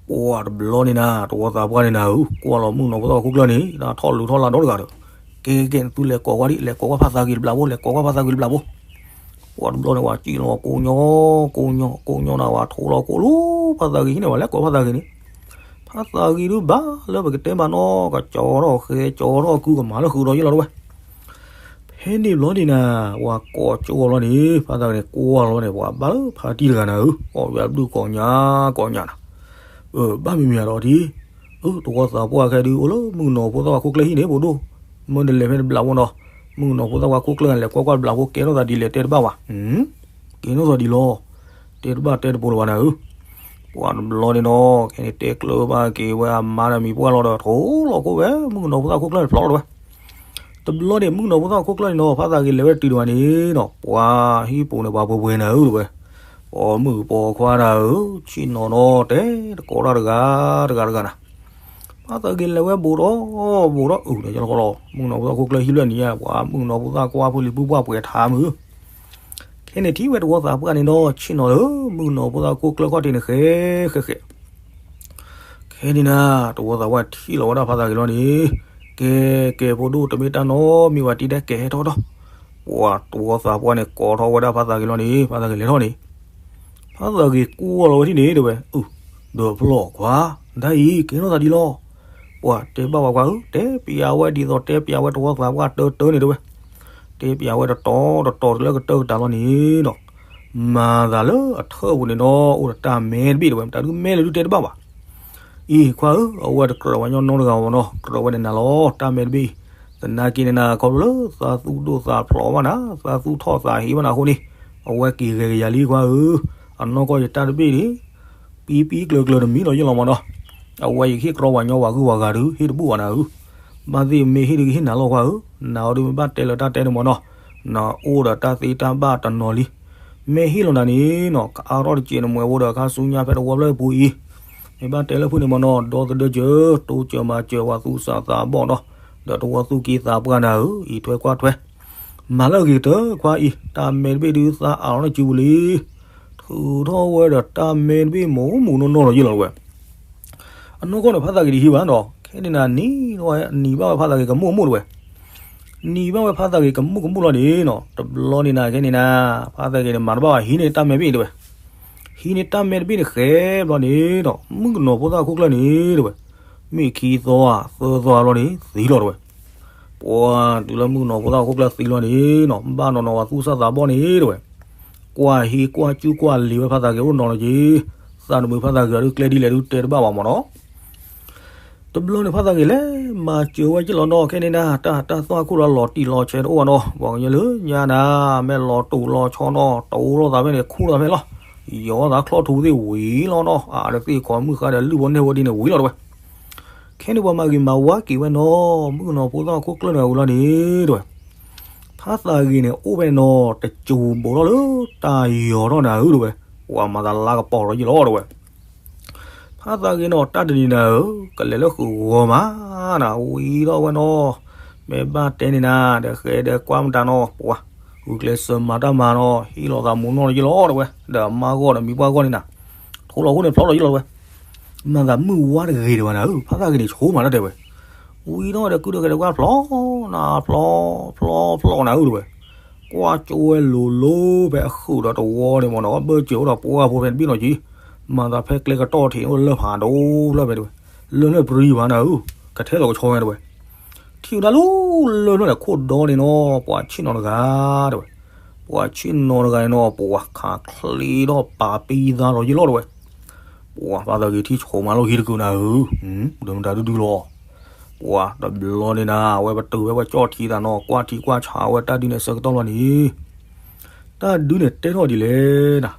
ပှၤတဘျီန့ၣ်နၤ တဝီသးပှၢ်န့ၣ်နၤဧၢ ကွၢ်လီၤမုၣ်ကနီၤဖိသၣ်ဝၤခိၣ်ကျၢၢ်န့ၣ် ထီၣ်လူၤထီၣ်လၢဒီတဂၤဒီး ကဲကဲကဲ နသုလဲၤကိးကွၢ်ဒံး လဲၤကိးကွၢ်ဖါသးဂ့ၤတဘျးဖိ လဲၤကိးကွၢ်ဖါသးဂ့ၤတဘျးဖိ. ပှၤတဘျီန့ၣ် ပှၤစံၣ်လီၤကိးညီ ကိးညီ ကိးညီနၤ ပှၤထိလီၤကိးလိၤ ဖါသးဂ့ၤဟံၣ်န့ၣ် ပှၤလဲၤကိးဖါသးဂ့ၤန့ၣ် ဖါသးဂ့ၤဒုးဘၣ်လၢပကတဲမးနီၤ ကကၠီထီၣ်ဃဲကၠီထီၣ်ကုကမၤလၢဃုာ်ဒီးယလီၤတဝဲ. ဖဲန့ၣ်ဘျီန့ၣ်နၤ ပှၤကိးကၠီလီၤန့ၣ် ဖါသးဂ့ၤန့ၣ် ကွၢ်လီၤန့ၣ် ပှၤဘၣ်လၢဖါတံၢ်တဂၤနၤဧၢ ကိးယၤဘျုးကိးညါကိးညါနၤ. ဘၣ်မံၤမံၤဒီးထံ တဝီသးပှၢ်ခဲဒုး အိၣ်လၢမုၣ်ကနီၤဖိသၣ်ဝၤခိၣ်ကျၢၢ်ဟံၣ်န့ၣ် ဖိဒိၣ် မ့ၢ်တလဲၤဖဲတဘျးဖိနီၤ မုၣ်ကနီၤဖိသၣ်ဝၤခိၣ်ကျၢၢ်လဲၤကွၢ်ကွၢ်တဘျးဖိ ကဲထီၣ်သးဒ်လဲၣ်တဲတဘၣ်ဘၣ်. ကဲထီၣ်သးဒ်လီၤ တဲတဘၣ်တဲတပိၤလၢၤဘၣ်နၤဧၢ. ပှၤတဘျီန့ၣ်နီၤ ခဲန့ၣ်တဲကျၢၤဘၣ်က့ၤဝဲအမါဒီးမံၤပှၢ်လီၤဒီး ထိလီၤကိးဝဲ မုၣ်ကနီၤဖိသၣ်ခိၣ်ကျၢၢ်န့ၣ်ဖျီလီၤတဝဲ. တဘျီန့ၣ် မုၣ်ကနီၤဖိသၣ်ခိၣ်ကျၢၢ်န့ၣ်နီၤ ဖါသးဂ့ၤလဲၤဝဲတုၤတဝဲန့ၣ်နီၤ ပှၤဟံၣ်ပူၤန့ၣ် ပှၤပှဲၤပှဲၤနၤဧၢတဝဲ. ပိာ်မုၣ်ပိာ်ခွါနၤဧၢ ဆ့ၣ်နီၤနီၤ တဲတကိးတၢ်တဂၤတဂၤတဂၤနၤ ဖါသးဂ့ၤလဲၤဝဲဘူးဒီး ဘူးဒီးအုၣ်ဒီးကလီလီၤ မုၣ်ကနီၤဖိသၣ်ခိၣ်ကျၢၢ်ဟံၣ်လၢနံၤညါ ပှၤမုၣ်ကနီၤဖိသၣ်ကွၢ်ဖိလံၤပုၢ်ပှၢ်ပှဲၤထါမုၢ်. ခဲန့ၣ်ထံၣ်ဝဲတဝီသးပှၢ်န့ၣ်ဒီး ဆ့ၣ်နီၤလၢ မုၣ်ကနီၤဖိသၣ်ခိၣ်ကျၢၢ်ခီၣ်ထံးန့ၣ်ဃဲဃဲဃဲ ခဲန့ၣ်နၤ တဝီသးပှၢ်ထံၣ်လီၤဝဲဒၣ်ဖါသးဂ့ၤလီၤန့ၣ် ကဲကဲဖိဒိၣ်တမ့ၢ်တၢ်နီတမံၤဘၣ် တံၤဒဲးကဲဟဲထီၣ်ဒီး ပှၤတဝီသးပှၢ်န့ၣ် ကိးထီၣ်ဝဲဒၣ်ဖါသးဂ့ၤလီၤန့ၣ် ဖါသးဂ့ၤလဲၤထီၣ်န့ၣ် ဖါသးဂ့ၤကွၢ်လီၤဝဲထံၣ်န့ၣ်တဲဝဲ အု ဒီးဖျီၣ်ခွါ ဒ်အံၤ ကဲထီၣ်သးဒ်လီၤ. ပှၤတဲဘၣ်ပှၤကွၢ်ဧၢ တဲပျးဝဲဒ်သိးတဲပျးဝဲတဝီသးပှၢ်တၢတၢန့ၣ်တဲဝဲ တဲပျးဝဲတတီၤတတီၤတုၤလၢကတၢၢ်ကတၢၢ်လီၤန့ၣ်နီၤ မၤသးလၢအထၢၣ်ပူၤန့ၣ်နီၤ အိၣ်ဒီးတၢ်မဲတဘ့ၣ်တဲဝဲ မတၤဒုးမဲလၢဒုးတဲတဘၣ်ဘၣ်. အံၤခွါဧၢ အဝဲတကြၢးဝဲညီနီတဂၤဘၣ်နီၤ ကြၢးဝဲန့ၣ်နၤလီၤ တၢ်မဲတဘ့ၣ်အံၤ သနာ်က့န့ၣ်နၤ ခီဖျိလၢသးသူၣ်ဒိၣ်သးဖျိးဘၣ်နၤ သးသူၣ်ထီၣ်သးဟ့ဘၣ်နၤအဃိန့ၣ် အဝဲက့ၤဂဲၤကယၤလံခွါဧၢ အနီၢ်ကီၢ်ယတၢ်တဘ့ၣ်န့ၣ် ပံပံကျၢၤကျၢၤတမံၤလီၤယလီၤမးနီၤ အဝဲယကဟ့ၣ်ကြီပှၤညီဝၤဂုၤဝၤဂၤဒုး ဟ့ၣ်တဘူၣ်ဘၣ်နၤဧၢ ဘၣ်သ့ၣ်မ့ၢ်ဟ့ၣ်ဒုးကဟ့ၣ်နၤလီၤခွါဧၢ နၤအီၤဒုးမ့ၢ်ဘၣ်တဲလၢတၢ်တဲန့ၣ်မးနီၤ နအိၣ်ဒီးတၢ်သ့တၢ်ဘၣ်တနီၤလံ မ့ၢ်ဟ့ၣ်လီၤနၤန့ၣ်နီၤ ကအါထီၣ်တစဲးနမှဲၤဖိဒီးခါဆူညါဖဲတဝီဖျၢၣ်ပူၤအံၤ မ့ၢ်ဘၣ်တဲလၢဖုၣ်န့ၣ်မးနီၤ ဒီသဒၢစၢၤ တိစၢၤမၤစၢၤဝဲသူၣ်စၢ်သးဘီၣ်နီၤ ဒီးတဝီသူၣ်က့သးပှၢ်နၤဧၢ အံးထွဲကွၢ်ထွဲ မၤလၢအဂ့ၤကတၢၢ်ခွါအံၤ တၢ်မဲတဘ့ၣ်ဒုးသးအးလီၤန့ၢ်စုပူၤလံ ထုးထီၣ်ဝဲဒီးတၢ်မဲတဘ့ၣ်မ့ၢ်မ့ၢ်နီၢ်နီၢ်လီၤယလီၤတဝဲ အနီၢ်ကီၢ်န့ၣ် ဖါသးဂ့ၤတဟံးဘၣ်နီၤ ခဲန့ၣ်နၤ နံၤဝဲ နံၤဘၣ်ဝဲဖါသးဂ့ၤကမူၣ်ကမူၣ်တဝဲ နံၤဘၣ်ဝဲဖါသးဂ့ၤကမူၣ်ကမူၣ်လီၤန့ၣ်နီၤ တဘျီန့ၣ်နၤ ခဲန့ၣ်နၤ ဖါသးဂ့ၤန့ၣ် မၤတဘၣ်ဘၣ် ဟံးန့ၢ်တၢ်မဲတဘ့ၣ်တဝဲ ဟံးန့ၢ်တၢ်မဲတဘ့ၣ်န့ၣ်ဃဲဘျီန့ၣ်ဒီး မုၣ်ကနီၤဖိသၣ်ခိၣ်ကျၢၢ်န့ၣ်တဝဲ မ့ၢ်ခံသီဧါ သၢသီဧါဘျီန့ၣ် သံလီၤတဝဲ ပှၤတုၤလၢမုၣ်ကနီၤဖိသၣ်ခိၣ်ကျၢၢ်သံလီၤန့ၣ်နီၤ ဘၣ်နီၤနီၤဝဲသူၣ်စၢ်သးဘီၣ်န့ၣ်တဝဲ ကွၢ်ဟံးကွၢ်ကူကွၢ်လံၤဝဲဖါသးဂ့ၤအိၣ်နီၤလီၤက့ၤ သးတမုာ်ဖါသးဂ့ၤအီၤဒုးကျဲဒ်လဲၣ်ဒုးတဲတဘၣ်ဘၣ်မးနီၤ တဘျီန့ၣ် ဖါသးဂ့ၤလဲၤမၤစၢၤဝဲက့ၤလီၤနီၤ ခဲန့ၣ်နၤ တၢ်တၢ်သွၣ်ခိၣ်ဒီးလီၤတံၢ်လီၤဆဲးတအိၣ်ဘၣ်နီၤ ပှၤကညီလၢညါနၤ မ့ၢ်လီၤတူာ်လီၤဆီနီၤ တအိၣ်ထီၣ်သးဖဲန့ၣ် ခူၣ်ထီၣ်သးဖဲလီၤ ယီၤသးချီၣ်ထူသ့ၣ်ဝံၤလီၤနီၤ အါတသ့ၣ်ခီမုၣ်ဃါဒီးလုၢ်ဖိန့ၢ်ဖိဒ်န့ၣ်ဝံၤလီၤတဝဲ ခဲန့ၣ်ပှၤမၤဂ့ၤမၤဝါက့ၤဝဲနီၤ မုၣ်ကနီၤဖိသၣ်ခိၣ်ကျၢၢ်န့ၣ်ဝံၤလီၤန့ၣ်တဝဲ ဖါသးဂ့ၤန့ၣ် အိၣ်ဖဲနီၤ တစိၤဘူးထီၣ်လၢတၢ်ယီၤထီၣ်နၤဧၢတဝဲ ပှၤမၤသးလါကပီၤလီၤယလီၤတဝဲ ဖါသးဂ့ၤနီၤ တၢ်တနံၤနၤဧၢ ကလဲၤလၢဃုာ်ဂီၤမးနၤ ဝံၤထီၣ်ဝဲနီၤ မ့ၢ်ဘၣ်တဲန့ၣ်နၤ ဒီးဃဲဒီးကွၢ်မတၤနီၤ ပှၤ ဂုာ်ကျဲးစၢးမၤတၢ်မၤနီၤ ဟ့ၣ်လီၤသးမူနီၢ်လီၤယလီၤတဝဲ ဒီးမါဂီၢ်ဒီးမံၤပှၢ်ဂီၢ်န့ၣ်နၤ ထိလီၤအဃိန့ၣ်ဖျီလီၤယလီၤတဝဲ မၤသးမုၢ်ဝါတဂ့ၤဒံးဘၣ်နၤဧၢ ဖါသးဂ့ၤန့ၣ် ဆိမးတၢ်တဲဝဲ ဝံၤထီၣ်ဝဲဒီးကုၢ်ဒီးကဲဒီးကွၢ်ဖျီနၤ ဖျီ ဖျီ ဖျီနၤဧၢတဝဲ ကွၢ်ကၠိဝဲလိၤလိၤဖဲအဃုာ်ဒီးတဝီန့ၣ်မ့ၢ်နီၤ ဘၢၣ်စၢၤအိၣ်ဒီးပှၢ်ဖိဖဲတဘ့ၣ်နီၤက့ မၤသးဖဲကျဲကတီၢ်ထံးအိၣ်လၢၢ်ဖးဒိၣ်ဖျၢၣ်ဖဲတဝဲ လၢၢ်ဖျၢၣ်ပြံဘၣ်နၤဧၢ ကထဲသိးကဆီဝဲတဝဲ ထံၣ်ဝဲဒၣ်လၢလၢၢ်ဖျၢၣ်န့ၣ် ခိၣ်ဒီန့ၣ်နီၤ ပှၤဆ့ၣ်နီၤတဂၤတဝဲ ပှၤဆ့ၣ်နီၤတဂၤန့ၣ်နီၤ ပှၤခးချ့ထီၣ်ပာ်ပံသးလီၤယလီၤတဝဲ ပှၤဖါသးဂ့ၤထံၣ်ဆိမးလီၤဟံၣ်တကုာ်နၤဧၢ ဒီးမတၤဒုဒုလီၤ ပှၤတဘျီန့ၣ်နၤ အဝဲပတုာ်ဝဲဝဲကၠီၣ်ထံသးနီၤ ကွၢ်ထံကွၢ်ဆးဝဲတၢ်ဒုးန့ၣ်ဆၢကတီၢ်လီၤန့ၣ်, တၢ်ဒုးန့ၣ်တဲထီၣ်ဒ်လဲၣ်နၤ,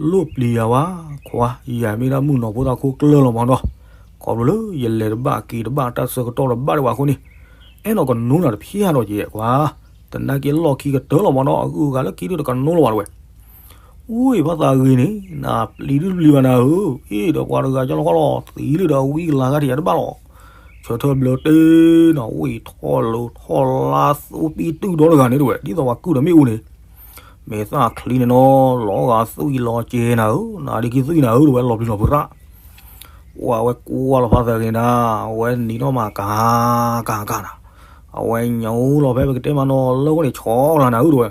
လိၣ်ပျံၤယၤဝဲခွါ, ယၤမ့ၢ်ဒၣ်မုၣ်ကနီၤဖိသၣ်ခိၣ်ကျၢၢ်လီၤမးနီၤ, ခီဖျိလၢယလဲၤတဘၣ်က့ၤတဘၣ်တၢ်ဆၢကတီၢ်တဘၣ်ဒံးဘၣ်အဃိန့ၣ်, အဲၣ်ဒိးကနိနၤတဖျၢၣ်ဒီးကဲခွါ, သနာ်က့လီၢ်ခံကတၢၢ်လီၤမးနီၤ အဂုၤအဂၤလၢခံဒုးတကနိလီၤဘၣ်တဝဲ ဝံၢ်ဖါသးဂ့ၤန့ၣ် နပျံၤဒုတပျံၤဘၣ်နၤဧၢ, အ့ၣ်ဒီးပှၤတဂၤကၠီလီၤခီလီၤ သံလံဒီးဝံကလၤဂၤထံးယၤတဘၣ်လီၤ, ဆၢထၢၣ်ဘျၢတ့ၢ်နီၤ ဝံၢ်ထီၣ်လိၤထီၣ်လါသူပံတုၢ်ဒီတဂၤန့ၣ်တဝဲ ဒ်သိးပှၤကုၢ်ဒီးမ့ၣ်အူန့ၣ်, မ့ၢ်သၣ်ချံန့ၣ်နီၤ လီၤဂာ်သွံၣ်လီၤကဲနၤဧၢ, နဒ်ကံသွံၣ်နၤဧၢတဝဲ လီၤပျံၤလီၤဖုးရၣ် ပှၤဝဲကွၢ်လီၤဖါသးဂ့ၤနၤ, အဝဲနံၤထီၣ်မးကၤကၤကၤနၤ, အဝဲညိလီၤဖဲပကတဲမးနီၤ လၢအဃိန့ၣ်ဆီကလၤနၤဧၢတဝဲ,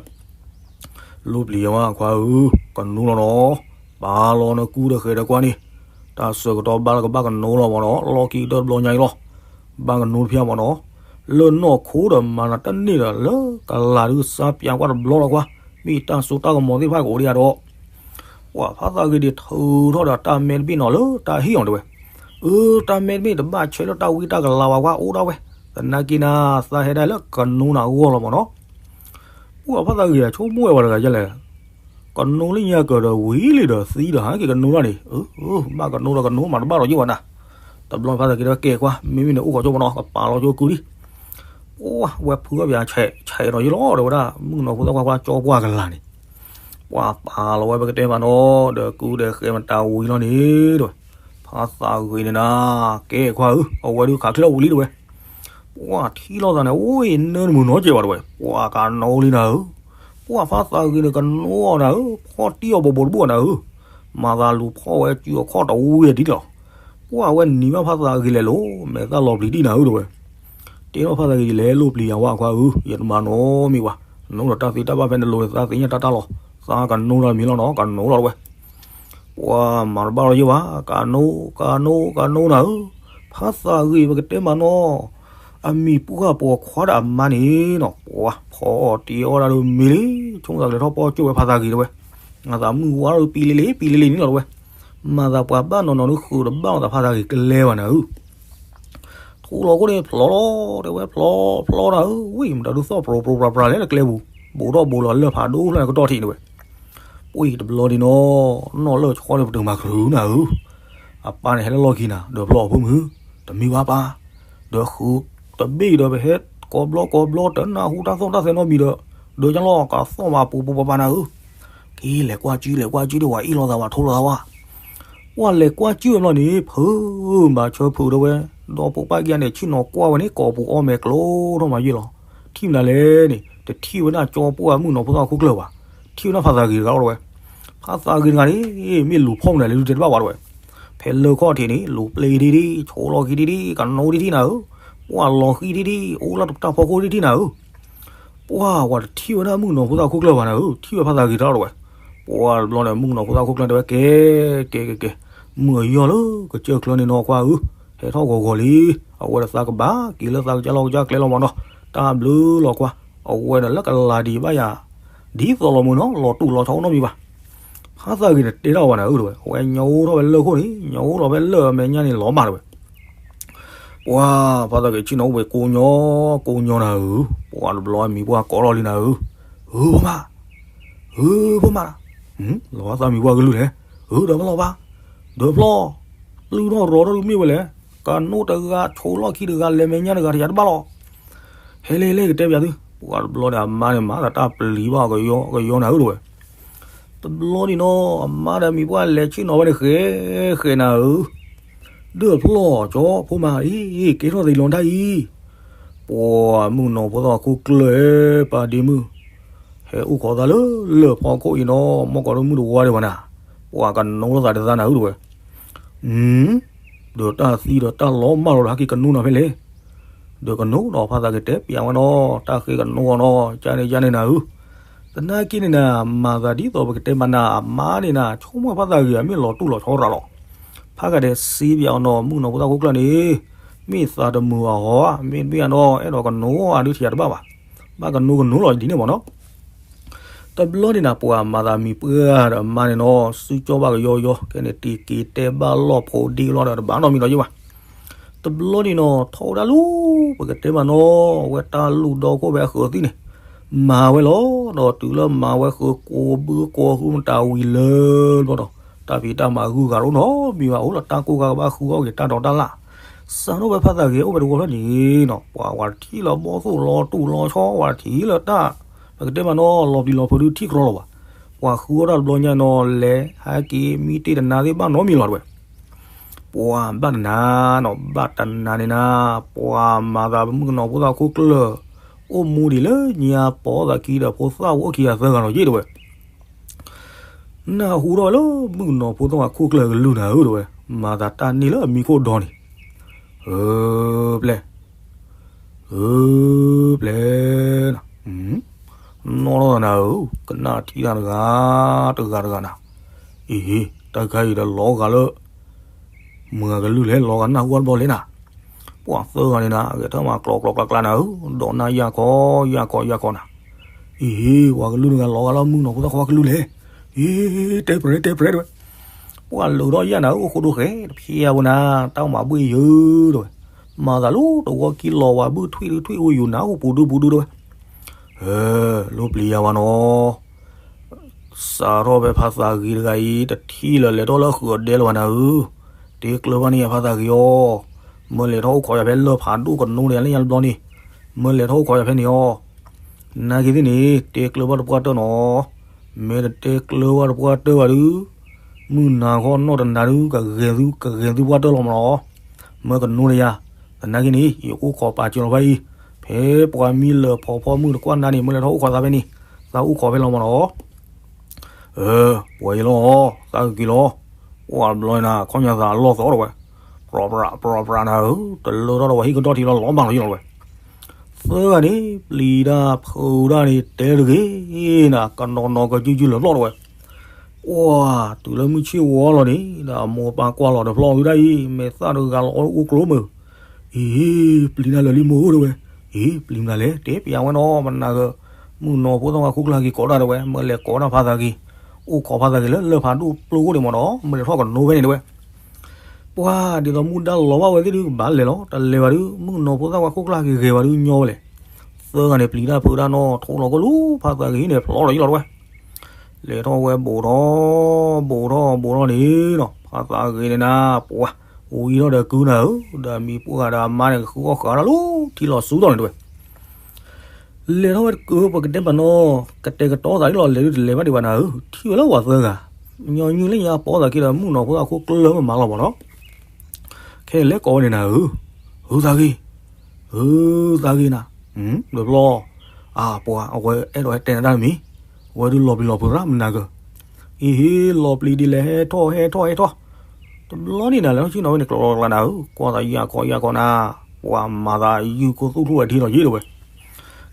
လိၣ်ပျံၤယဝဲခွါဧၢ, ကနိလီၤနီၤ, ပာ်လီၤနကူဒီးဃဲၤဒီးကွၢ်န့ၣ်, တၢ်ဆၢကတီၢ်ဘၣ်လၢကဘၣ်ကနိလီၤမးနီၤ လီၢ်ခံကတၢၢ်တဘျီညါအံၤလီၤ, ဘၣ်ကနိတဖျၢၣ်မးနီၤ, လၢနီၢ်ခိဒီးမၤနၤတန့ၢ်ဒီး လၢကလၤဒုးစါပၠးကွၢ်တဘျီလီၤကွၢ်, မ့ၢ်တၢ်စိတၢ်ကမီၤသ့ၣ်တဖၣ်ကအိၣ်ဒံးဧါဒီး ပှၤဖါသးဂ့ၤဒံးထုးထီၣ်ဒီးတၢ်မဲတဘ့ၣ်နီၤလၢတၢ်ဟံၣ်အီၤတဝဲ, အၢ တၢ်မဲတဘ့ၣ်တဘၣ်ဆဲးလၢတၢ်ဝံတၢ်ကလၤဝဲကွၢ်အိၣ်ဒၣ်ဝဲ, သနာ်က့နၤ သးဟဲဒၣ်လၢကနိနၤအဂီၢ်လီၤမးနီၤ, ပှၤဖါသးဂ့ၤအဆိကမိၣ်ဝဲပှၤတဂၤယဲလဲၣ်, ကနိလၢညါကၢၤဒီးဝံၤလံဒီးသံဒီးဟးက့ၤကနိဒၣ်န့ၣ်, အၢ ဘၣ်ကနိဒီးကနိမးတဘၣ်လီၤယ့ၢ်ဝဲနၤ, တဘျီဖါသးဂ့ၤတဲဝဲကဲခွါ မ့မ့ၢ်န့ၣ်အိၣ်ဃီကၠိပနီၤ ကပာ်လီၤကၠိကုဒံး ပှၤဝဲဖုအီၣ်ပၠးဆဲးဆဲးဒီးယ့ၢ်လီၤဒီးဝဲဒၣ် မုၣ်ကနီၤဖိသၣ်ခွါကွၢ်ကၠီပှၢ်ကလၤန့ၣ်, ပှၤပာ်လီၤဝဲပကတဲမးနီၤ ဒီးကူဒီးဃဲမတၤဝံၤလီၤန့ၣ်တဝဲ, ဖါသးဂ့ၤန့ၣ်နၤ, ကဲခွါဧၢ အဝဲဒုးခးချ့လီၤဝံၤလံတဝဲ, ပှၤထံၣ်လိာ်သးန့ၣ် အိၣ်အံၤနၢနမုာ်နီတစဲးဘၣ်တဝဲ, ပှၤကနိလံနၤဧၢ, ပှၤဖါသးဂ့ၤန့ၣ်ကနိအီၤနၤဧၢ, ဖီၣ်တံၢ်အီၤဘိးဘိးတဘိၣ်နၤဧၢ, မၤသးလူၤဖီၣ်ဝဲစုအခီၣ်တဝံၤဒ်လီၤ ပှၤဝဲနံၤဘၣ်ဖါသးဂ့ၤလဲၤလိၤ မဲာ်သၣ်လီၤပျံၤတံၢ်နၤဧၢတဝဲ, တဲထီၣ်ဖါသးဂ့ၤဒ်လဲၣ် လိၣ်ပျံၤယၤဝဲခွါဧၢ, ယတမၤနီတမံၤဘၣ်, နအိၣ်ဒီးတၢ်သ့တၢ်ဘၣ်ဖဲနလိၤန့ၣ် သးသ့ၣ်ညါတၢ်တၢ်လီၤ, သးကနိဒီးမံၤလီၤနီၤ ကနိလီၤတဝဲ, ပှၤမၤတဘၣ်လီၤယ့ၢ်ဘၣ်, ကနိ ကနိ ကနိနၤဧၢ, ဖါသးဂ့ၤပကတဲမးနီၤ, အမံၤပှၢ်ပိာ်ခွါဒီးအမါန့ၣ်နီၤ ပှၤဖီၣ်အီၤတံၢ်အီၤဒၣ်ဒီးမ့ၤလံ, ဆိကမိၣ်သးကလဲၤထီၣ်ပီၢ်ကၠိဝဲဖါသးဂ့ၤတဝဲ, မၤသးမုၢ်ဝါဒီးပံလံလံ ပံလံလံန့ၣ်လီၤတဝဲ, မၤသးပှၤဘၣ်နီၤနီၤဒုးဃုာ်တဘၣ်လီၤသးဖါသးဂ့ၤကလဲၤဘၣ်နၤဧၢ ထူလီၤခိၣ်န့ၣ်ဖျီလီၤ တဲဝဲဖျီ ဖျီနၤဧၢ, ဝံၣ်မတၤဒုးသီၣ်ပြိပြိပြပြလဲၣ်လၢကျဲပူၤ, ဘူးထီၣ်ဘူးလီၤလၢၢ်ဖးဒိၣ်လၢကတီၢ်ထံးန့ၣ်ဝဲ, ပှၤတဘျီန့ၣ်နီၤ, နီၢ်လၢၢ်ဆီန့ၣ်ပတုာ်မၤချုးနၤဧၢ, အပၢ်န့ၣ်ဟဲလၢလီၢ်ခံနၤ ဒီးဖျီအဖိမုၣ်, တမံၤဘၣ်ပၢ်, ဒီးဃုာ်တဘ့ၣ်ဒီးပဟဲကိးဘျီကိးဘျီတနၢ်ဟူတၢ်သီၣ်တၢ်သဲနီတမံၤဒီး, ဒီးကလီကသီၣ်မးပူၤပူၤပၤပၤနၤဧၢ, က့ၤလဲၤကွၢ်ကၠံလဲၤကွၢ်ကၠံဒီးဝဲအ့ၣ်လိာ်သးဝဲထိလိာ်သးဝဲ ပှၤလဲၤကွၢ်ကၠံဝဲဘျီန့ၣ် ဖုးဘၣ်ဆၢဖုးဒီးဝဲ, ဒီးပိာ်ပၢ်က့ၤန့ၣ် ဆ့ၣ်နီၤကွၢ်ဝဲန့ၣ် ကိာ်ပူၤအီၣ်မဲာ်ကျိထီၣ်မးယ့ၢ်လီၤ. ထံၣ်မနုၤလဲၣ်န့ၣ် တထံၣ်ဝဲဒၣ်ကၠီပှၢ်မုၣ်နီၤဖိသၣ်ခိၣ်ကျၢၢ်ဘၣ်. ထံၣ်ဝဲဒၣ်ဖါသးဂ့ၤတဂၤလီၤဝဲ. ဖါသးဂ့ၤတဂၤန့ၣ် မ့ၢ်လူၤဖီၣ်မနုၤလဲၣ် လူၤတဲတဘၣ်ဝဲဒၣ်ဝဲ. ဖဲလၢၢ်ခီၣ်ထံးန့ၣ် လူၤပျ့ၤထံထံ, ဆိးလီၤခံထံထံ, ကနိထံထံနၤဧၢ, ပှၢ်လီၤဃံထံထံ, အိၣ်လၢတပတၢ်ဖီခိၣ်ထံထံနၤဧၢ. ပှၢ်ဝဲတထံၣ်ဝဲဒၣ်မုၣ်ကနီၤဖိသၣ်ခိၣ်ကျၢၢ်ဘၣ်နၤဧၢ, ထံၣ်ဝဲဖါသးဂ့ၤတဂၤလီၤဝဲ. ပှၢ်တဘျီန့ၣ် မုၣ်ကနီၤဖိသၣ်ခိၣ်ကျၢၢ်တဲဝဲ ကဲ ကဲ ကဲ ကဲ, မုၢ်အယီၢ်လၢကစၢၢ်ချၢန့ၣ်နီၤခွါဧၢ, ဟဲထီၣ်ဂီၤဂီၤလံ. အဝဲဒီးသးကဘၣ်က့ၤလၢသးကစၢ်လီၢ်ကစၢ်ကျဲလီၤမးနီၤ, တၢ်ဘျုးလီၤကွၢ်. အဝဲဒီးလၢကလၤဒံးဘၣ်ယၤ ဒ်သိးလီၤမုၢ်နီၤ, လီၤတူၢ်လီၤဆီအိၣ်နီတမံၤဘၣ်. ဖါသးဂ့ၤန့ၣ်တဲထီၣ်ဝဲနၤဧၢတဝဲ, အဝဲညိထီၣ်ဝဲလၢၢ်ခိၣ်န့ၣ်, ညိထီၣ်ဝဲလၢၢ်အမဲာ်ညါန့ၣ်လီၤမၢ်တဝဲ. ပှၢ်ဖါသးဂ့ၤဆ့ၣ်နီၤအိၣ်ဝဲကိးညီ ကိးညီနၤဧၢ, ပှၢ်တဘျီမံၤပှၢ်ကိးထီၣ်လံနၤဧၢ, ဧၢဖိမါ, ဧၢဖိမါ, လီၤသးမံၤပှၢ်ကလုၢ်လဲၣ်, ဧၢဒီးမ့ၢ်လီၤဘၣ်, ဒီးဖျီ, ပျုၢ်ထီၣ်ရီထီၣ်ဒုးမ့ၢ်ဝဲလဲၣ်, ကနိတဂၤ ဆိးလီၢ်ခံတဂၤ လဲၤမဲာ်ညါတဂၤတယၤတဘၣ်လီၤ. ဟဲလဲၣ်လဲၣ်ကတဲပျးသု, ပှၢ်တဘျီန့ၣ် အမါန့ၣ်မၤသးတၢ်ပျံၤဘၣ်ကယီကယီနၤဧၢတဝဲ. တဘျီန့ၣ်နီၤ အမါဒီးမံၤပှၢ်လဲၤဆ့ၣ်နီၤဝဲန့ၣ်ဃဲဃဲနၤဧၢ, ဒီးဖျီကၠီဖိမါအံၤ ကဲထီၣ်သ့လီၤတၢ်အံၤ. ပှၢ်မုၣ်ကနီၤဖိသၣ်ခိၣ်ကျၢၢ်ဧၢ, ပၢ်ဒ့မုၣ်, ဟဲအိၣ်ခိးသးလၢလၢၢ်ဖီခိၣ်အံၤနီၤ, မီၢ်ကီးဒီးမုၢ်တဝါဒံးဘၣ်နၤ, ပှၢ်ကနိလိာ်သးတသးနၤဧၢတဝဲ. ဒီးတၢ်သံဒီးတၢ်လီၤမၢ်လီၤဒီး ဟဲက့ၤကနိနၤဖဲလဲၣ်. ဒီးကနိဒီးဖါသးဂ့ၤတဲပျးဝဲနီၤ, တၢ်ဃ့ကနိအီၤနီၤ, ကန့ၣ်ကန့ၣ်နၤဧၢ. သနာ်က့န့ၣ်နၤ, မၤသးဒ်သိးပကတဲမးနၤ, အမါန့ၣ်နၤ ဆိကမိၣ်ဖါသးဂ့ၤမ့ၢ်လီၤတူၢ်လီၤဆီရၤလီၤ. ဖါဂၤဒဲးစံးပျးအီၤနီၤ, မုၣ်ကနီၤဖိသၣ်ခိၣ်ကျၢၢ်န့ၣ်, မ့ၢ်သးတမုာ်အဟီ, မ့တမ့ၢ်အနီၤ အဲၣ်ဒိးကနိအီၤဒုးထံၣ်ယၤတဘၣ်ဘၣ်. ဘၣ်ကနိကနိလီၤဒ်န့ၣ်မးနီၤ. တဘျီန့ၣ်နၤ ပှၢ်မၤသးမံၤပှၢ်ဒီးအမါန့ၣ်နီၤ, စုကၠီဘၣ်ကယီယီ, ကဲန့ၣ်တံၤက့ၤတဲဘၣ်လီၢ်ဖိဒ့လီၤဒီးတဘၣ်နီတမံၤဒီးယ့ၢ်ဘၣ်. တဘျီန့ၣ်နီၤ ထီၣ်ဝဲဒၣ်လၢ ပကတဲမးနီၤ အဝဲတၢ်လူၢ်ဒီခိၣ်ဖဲအဃၢၤသံန့ၣ် မၤဝဲလီၤ. ဒီးတုၤလၢမၤဝဲဃၢၤ ကိးဘုကိးဟုမတၤဝံၤလၢဘျီဒီး တၢ်ဖံးတၢ်မၤဂုၤဂၤတအိၣ်နီတမံၤဘၣ်, အိၣ်လၢတၢ်ကိၢ်ဂၤကဘၣ်ဃုအီၣ်က့ၤတၢ်ဒိးတၢ်လၣ်. စးထီၣ်ဖဲဖါသးဂ့ၤအိၣ်ဖဲတဝီဖျၢၣ်န့ၣ်နီၤ ပှၤဝဲတထံၣ်လၢဘီၣ်သိၣ်လီၤတူၢ်လီၤဆီ ဝဲတထံၣ်လၢတၢ် ပကတဲမးနီၤ လီၤပျံၤလီၤဖုးဒုးထံၣ်ကြီလီၤဘၣ်. ပှၤဃုအီၣ်တၢ်တဘျီညါနီၤ လဲၤဟဲက့ၤမံတ့ၢ်တနၤသ့ၣ်ဘၣ်နီတမံၤလီၤတဲဝဲ. ပှၤဘၣ်တနၤနီၤ ဘၣ်တနၤန့ၣ်နၤ ပှၤမၤသးပမုၣ်ကနီၤဖိသၣ်ခိၣ်ကျၢၢ် အိၣ်မူဒံးလၢညါပိာ်သးခံဒီးဖိသၣ်အိၣ်ခံဂၤသၢဂၤလီၤယ့ၣ်တဲဝဲ. နၢ်ဟူထီၣ်ဝဲလၢမုၣ်ကနီၤဖိသၣ်ဝဲခိၣ်ကျၢၢ်အကလုၢ်နၤဧၢတဲဝဲ, မၤသးတၢ်န့ၢ်လၢအမံခိၣ်ဒီန့ၣ်, ဧၢ, ပျဲၢ်, ဧၢ, ပျဲၢ်နၤ, နီၢ်ထီၣ်သးနၤဧၢ, ကနၣ်ထံၣ်တၢ်တဂၤ, တဂၤတဂၤနၤ, အံၤ, တၢ်ခါအံၤဒီးလီၤဂာ်လၢ မုၢ်ဂၤကလုၢ်လဲၣ်, လီၤဂာ်နၢ်ဟူအါတဘျီလဲၣ်နၤ, ပှၤသၢဂၤန့ၣ်နၤ ဂဲၤထၢၣ်မၤကျိးကျိးကျါကျါနၤဧၢ, ဒီးနၢ်ယၢ်ခီ, ယၢ်ခီ, ယၢ်ခီနၤ, အံၤ, ပှၤကလုၢ်တဂၤလီၤဂာ်လၢမုၣ်ကနီၤဖိသၣ်ခွါကလုၢ်လဲၣ်, အံၤ, တဲပြဲၤ တဲပြဲၤတဲဝဲ, ပှၤလုာ်ထီၣ်ယၢ်နၤဧၢ, အိၣ်ဃိဒိၣ်ဃဲတဖျဲးဝဲနၤ, တၢ်မၤဘှ့ၣ်ယၢတဲဝဲ, မၤသးလီၤတဝီခံလီၤဝဲဘုထွံၣ်ဒုးထွံၣ်အိၣ်ယိာ်နၤအိၣ်ပူၤဒုပူၤဒုတဲဝဲ လိပျံၤယၤဝဲနီၤ, စးထီၣ်ဖဲဖါသးဂ့ၤတဂၤအံၤ တထံၣ်လၢၤလဲၤထီၣ်လၢဃုာ်အဒဲလၢၤဘၣ်နၤဧၢ, တဲကျၢၤဘၣ်န့ၢ်ယၤဖါသးဂ့ၤအီၤ, မၢလဲၤထီၣ်အိၣ်ခိးယၤဖဲလၢၢ်ဖးဒိၣ်ကနိန့ၣ်လၢညါတဘျီန့ၣ်, မၢလဲၤထီၣ်အိၣ်ခိးယၤဖဲန့ၣ်အီၤ, နာ်က့ၤသ့ၣ်န့ၣ် တဲကျၢၤဘၣ်တပှၢ်တၢၢ်နီၤ, မ့ၢ်တတဲကျၢၤဘၣ်တပှၢ်တၢၢ်ဘၣ်ဒုး မုၢ်နၤခီနီၢ်တနၤဒုး ကဂဲၤသု ကဂဲၤသုပှၢ်တၢၢ်လီၤမးနီၤ, မၢကနိန့ၣ်ယၤ, သနာ်က့န့ၣ် ယအိၣ်ခိးပာ်စၢၤလီၤဖဲအံၤ, ဖဲပှၤမံလၢာ်ဖီဖီမုၢ်တကွၢ်နါန့ၣ် မၢလဲၤထီၣ်အိၣ်ခိးသးဖဲန့ၣ်, သးအိၣ်ခိးဖဲလီၤမးနီၤ, အၢ, ပှဲၤအံၤလီၤ, သးကက့ၤလီၤ, ပှၤဘျီနၤ ခီၣ်ညါသးအလီၢ်သီတဲဝဲ, ပြၤပြၤ ပြၤပြၤနၤဧၢ, တလၢထီၣ်ဒီးပှၤဟံၣ်ကဒီၣ်ထံလီၤလီၤမးလီၤယလီၤတဲဝဲ သၢဂၤန့ၣ် ပျံၤတၢ်ဖုးတၢ်န့ၣ် တဲတဂ့ၤနၤ ကနီၤနီၤကစုကစုလၢာ်ဘျီတဲဝဲ, ပှၤတုၤလၢမုၢ်ဆ့ၣ်ဝီလီၤန့ၣ် ဒီးအမိၢ်ပၢ်ကွၢ်လီၤတဖျီဝံၤဒၣ်အံၤ မဲာ်သၣ်တဂၤလီၤအိၣ်ကျိၤမုၢ်, အံၤ, ပျံၤနၤလၢာ်လံမိၢ်ဧၢတဲဝဲ, အံၤ, ပျံၤမနုၤလဲၣ် တဲပျးဝဲနီၤ မနၤဂ့ၤ, မုၣ်ကနီၤဖိသၣ်ခွါခိၣ်ကျၢၢ်က့ၤကိးတၢ်တဲဝဲ မၢလဲၤကိးတၢ်ဖါသးဂ့ၤ, အိၣ်ခိးဖါသးဂ့ၤလၢလၢၢ်ဖးဒိၣ်ပျိခိၣ်န့ၣ်မးနီၤ မၢလဲၤထီၣ်ကနိဖဲန့ၣ်တဲဝဲ ပှၤဒ်သိးမူဒါလီၤဘၣ်ဝဲသ့ၣ်ဒုးကဘၣ်လဲၤလီၤ, တလဲၤဘၣ်ဒုး မုၣ်ကနီၤဖိသၣ်ခွါခိၣ်ကျၢၢ်က့ၤဂဲၤဘၣ်ဒုးညီဝဲလဲၣ်, သၢဂၤန့ၣ်ပျံၤတၢ်ဖုးတၢ်နီၤ ထိၣ်လီၤကီၢ်လူၤ ဖါသးဂ့ၤန့ၣ် ဖျီလီၤယံလီၤတဲဝဲ, လဲၤထီၣ်ဝဲဘူးထီၣ်, ဘူးထီၣ်ဘူးထီၣ်န့ၣ်နီၤ ဖါသးဂ့ၤန့ၣ်နၤ ပှၤ, ဝံၤထီၣ်ဒီးကုနၤဧၢ, ဒီးမံၤပှၢ်ဂၤဒီးအမါန့ၣ် ကဃုအီၣ်ဃာ်တၢ်လီၤ ထံလီၤဆူထီၣ်န့ၣ်တဲဝဲ လဲၤထီၣ်ဝဲတကု ပကတဲပနီၤ, ကတဲာ်ကတီၤသးဒ်လီၤ လဲၤဒုးတလဲၤဘၣ်ဒံးဘၣ်နၤဧၢ, ထံၣ်ဝဲလၢပှၤသၢဂၤ, ညီနုၢ်လၢညါပိာ်သးခံဒီး မုၣ်ကနီၤဖိသၣ်ခိၣ်ကျၢၢ်မ့ၢ်မၤလီၤမးနီၤ, ခဲလဲၤကိးဝဲန့ၣ်နၤဧၢ, ဟုသးဂ့ၤ, ဟုသးဂ့ၤနၤ, တဘျီ, အပှၤ အဝဲအဲၣ်ဒိးဟဲတဲနၤတၢ်တမံၤ, အဝဲဒုးလီၤပျံၤလီၤဖုးရၣ်မနၤဂ့ၤ, အံၤဟ့ လီၤပျံၤဒ်လဲၣ် ဟဲထီၣ်ဟဲထီၣ်ဟဲထီၣ်, တဘျီန့ၣ်နၤ လဲၤထီၣ်ဆ့ၣ်နီၤဝဲန့ၣ် ကျိးကျိးကျါနၤဧၢ, ကွၢ်သးယၢ်ခီယၢ်ခီနၤ, ပှၤမၤသးယုၢ်ကိၢ်သူၣ်ထူၣ်ဝဲထံလီၤယံတဲဝဲ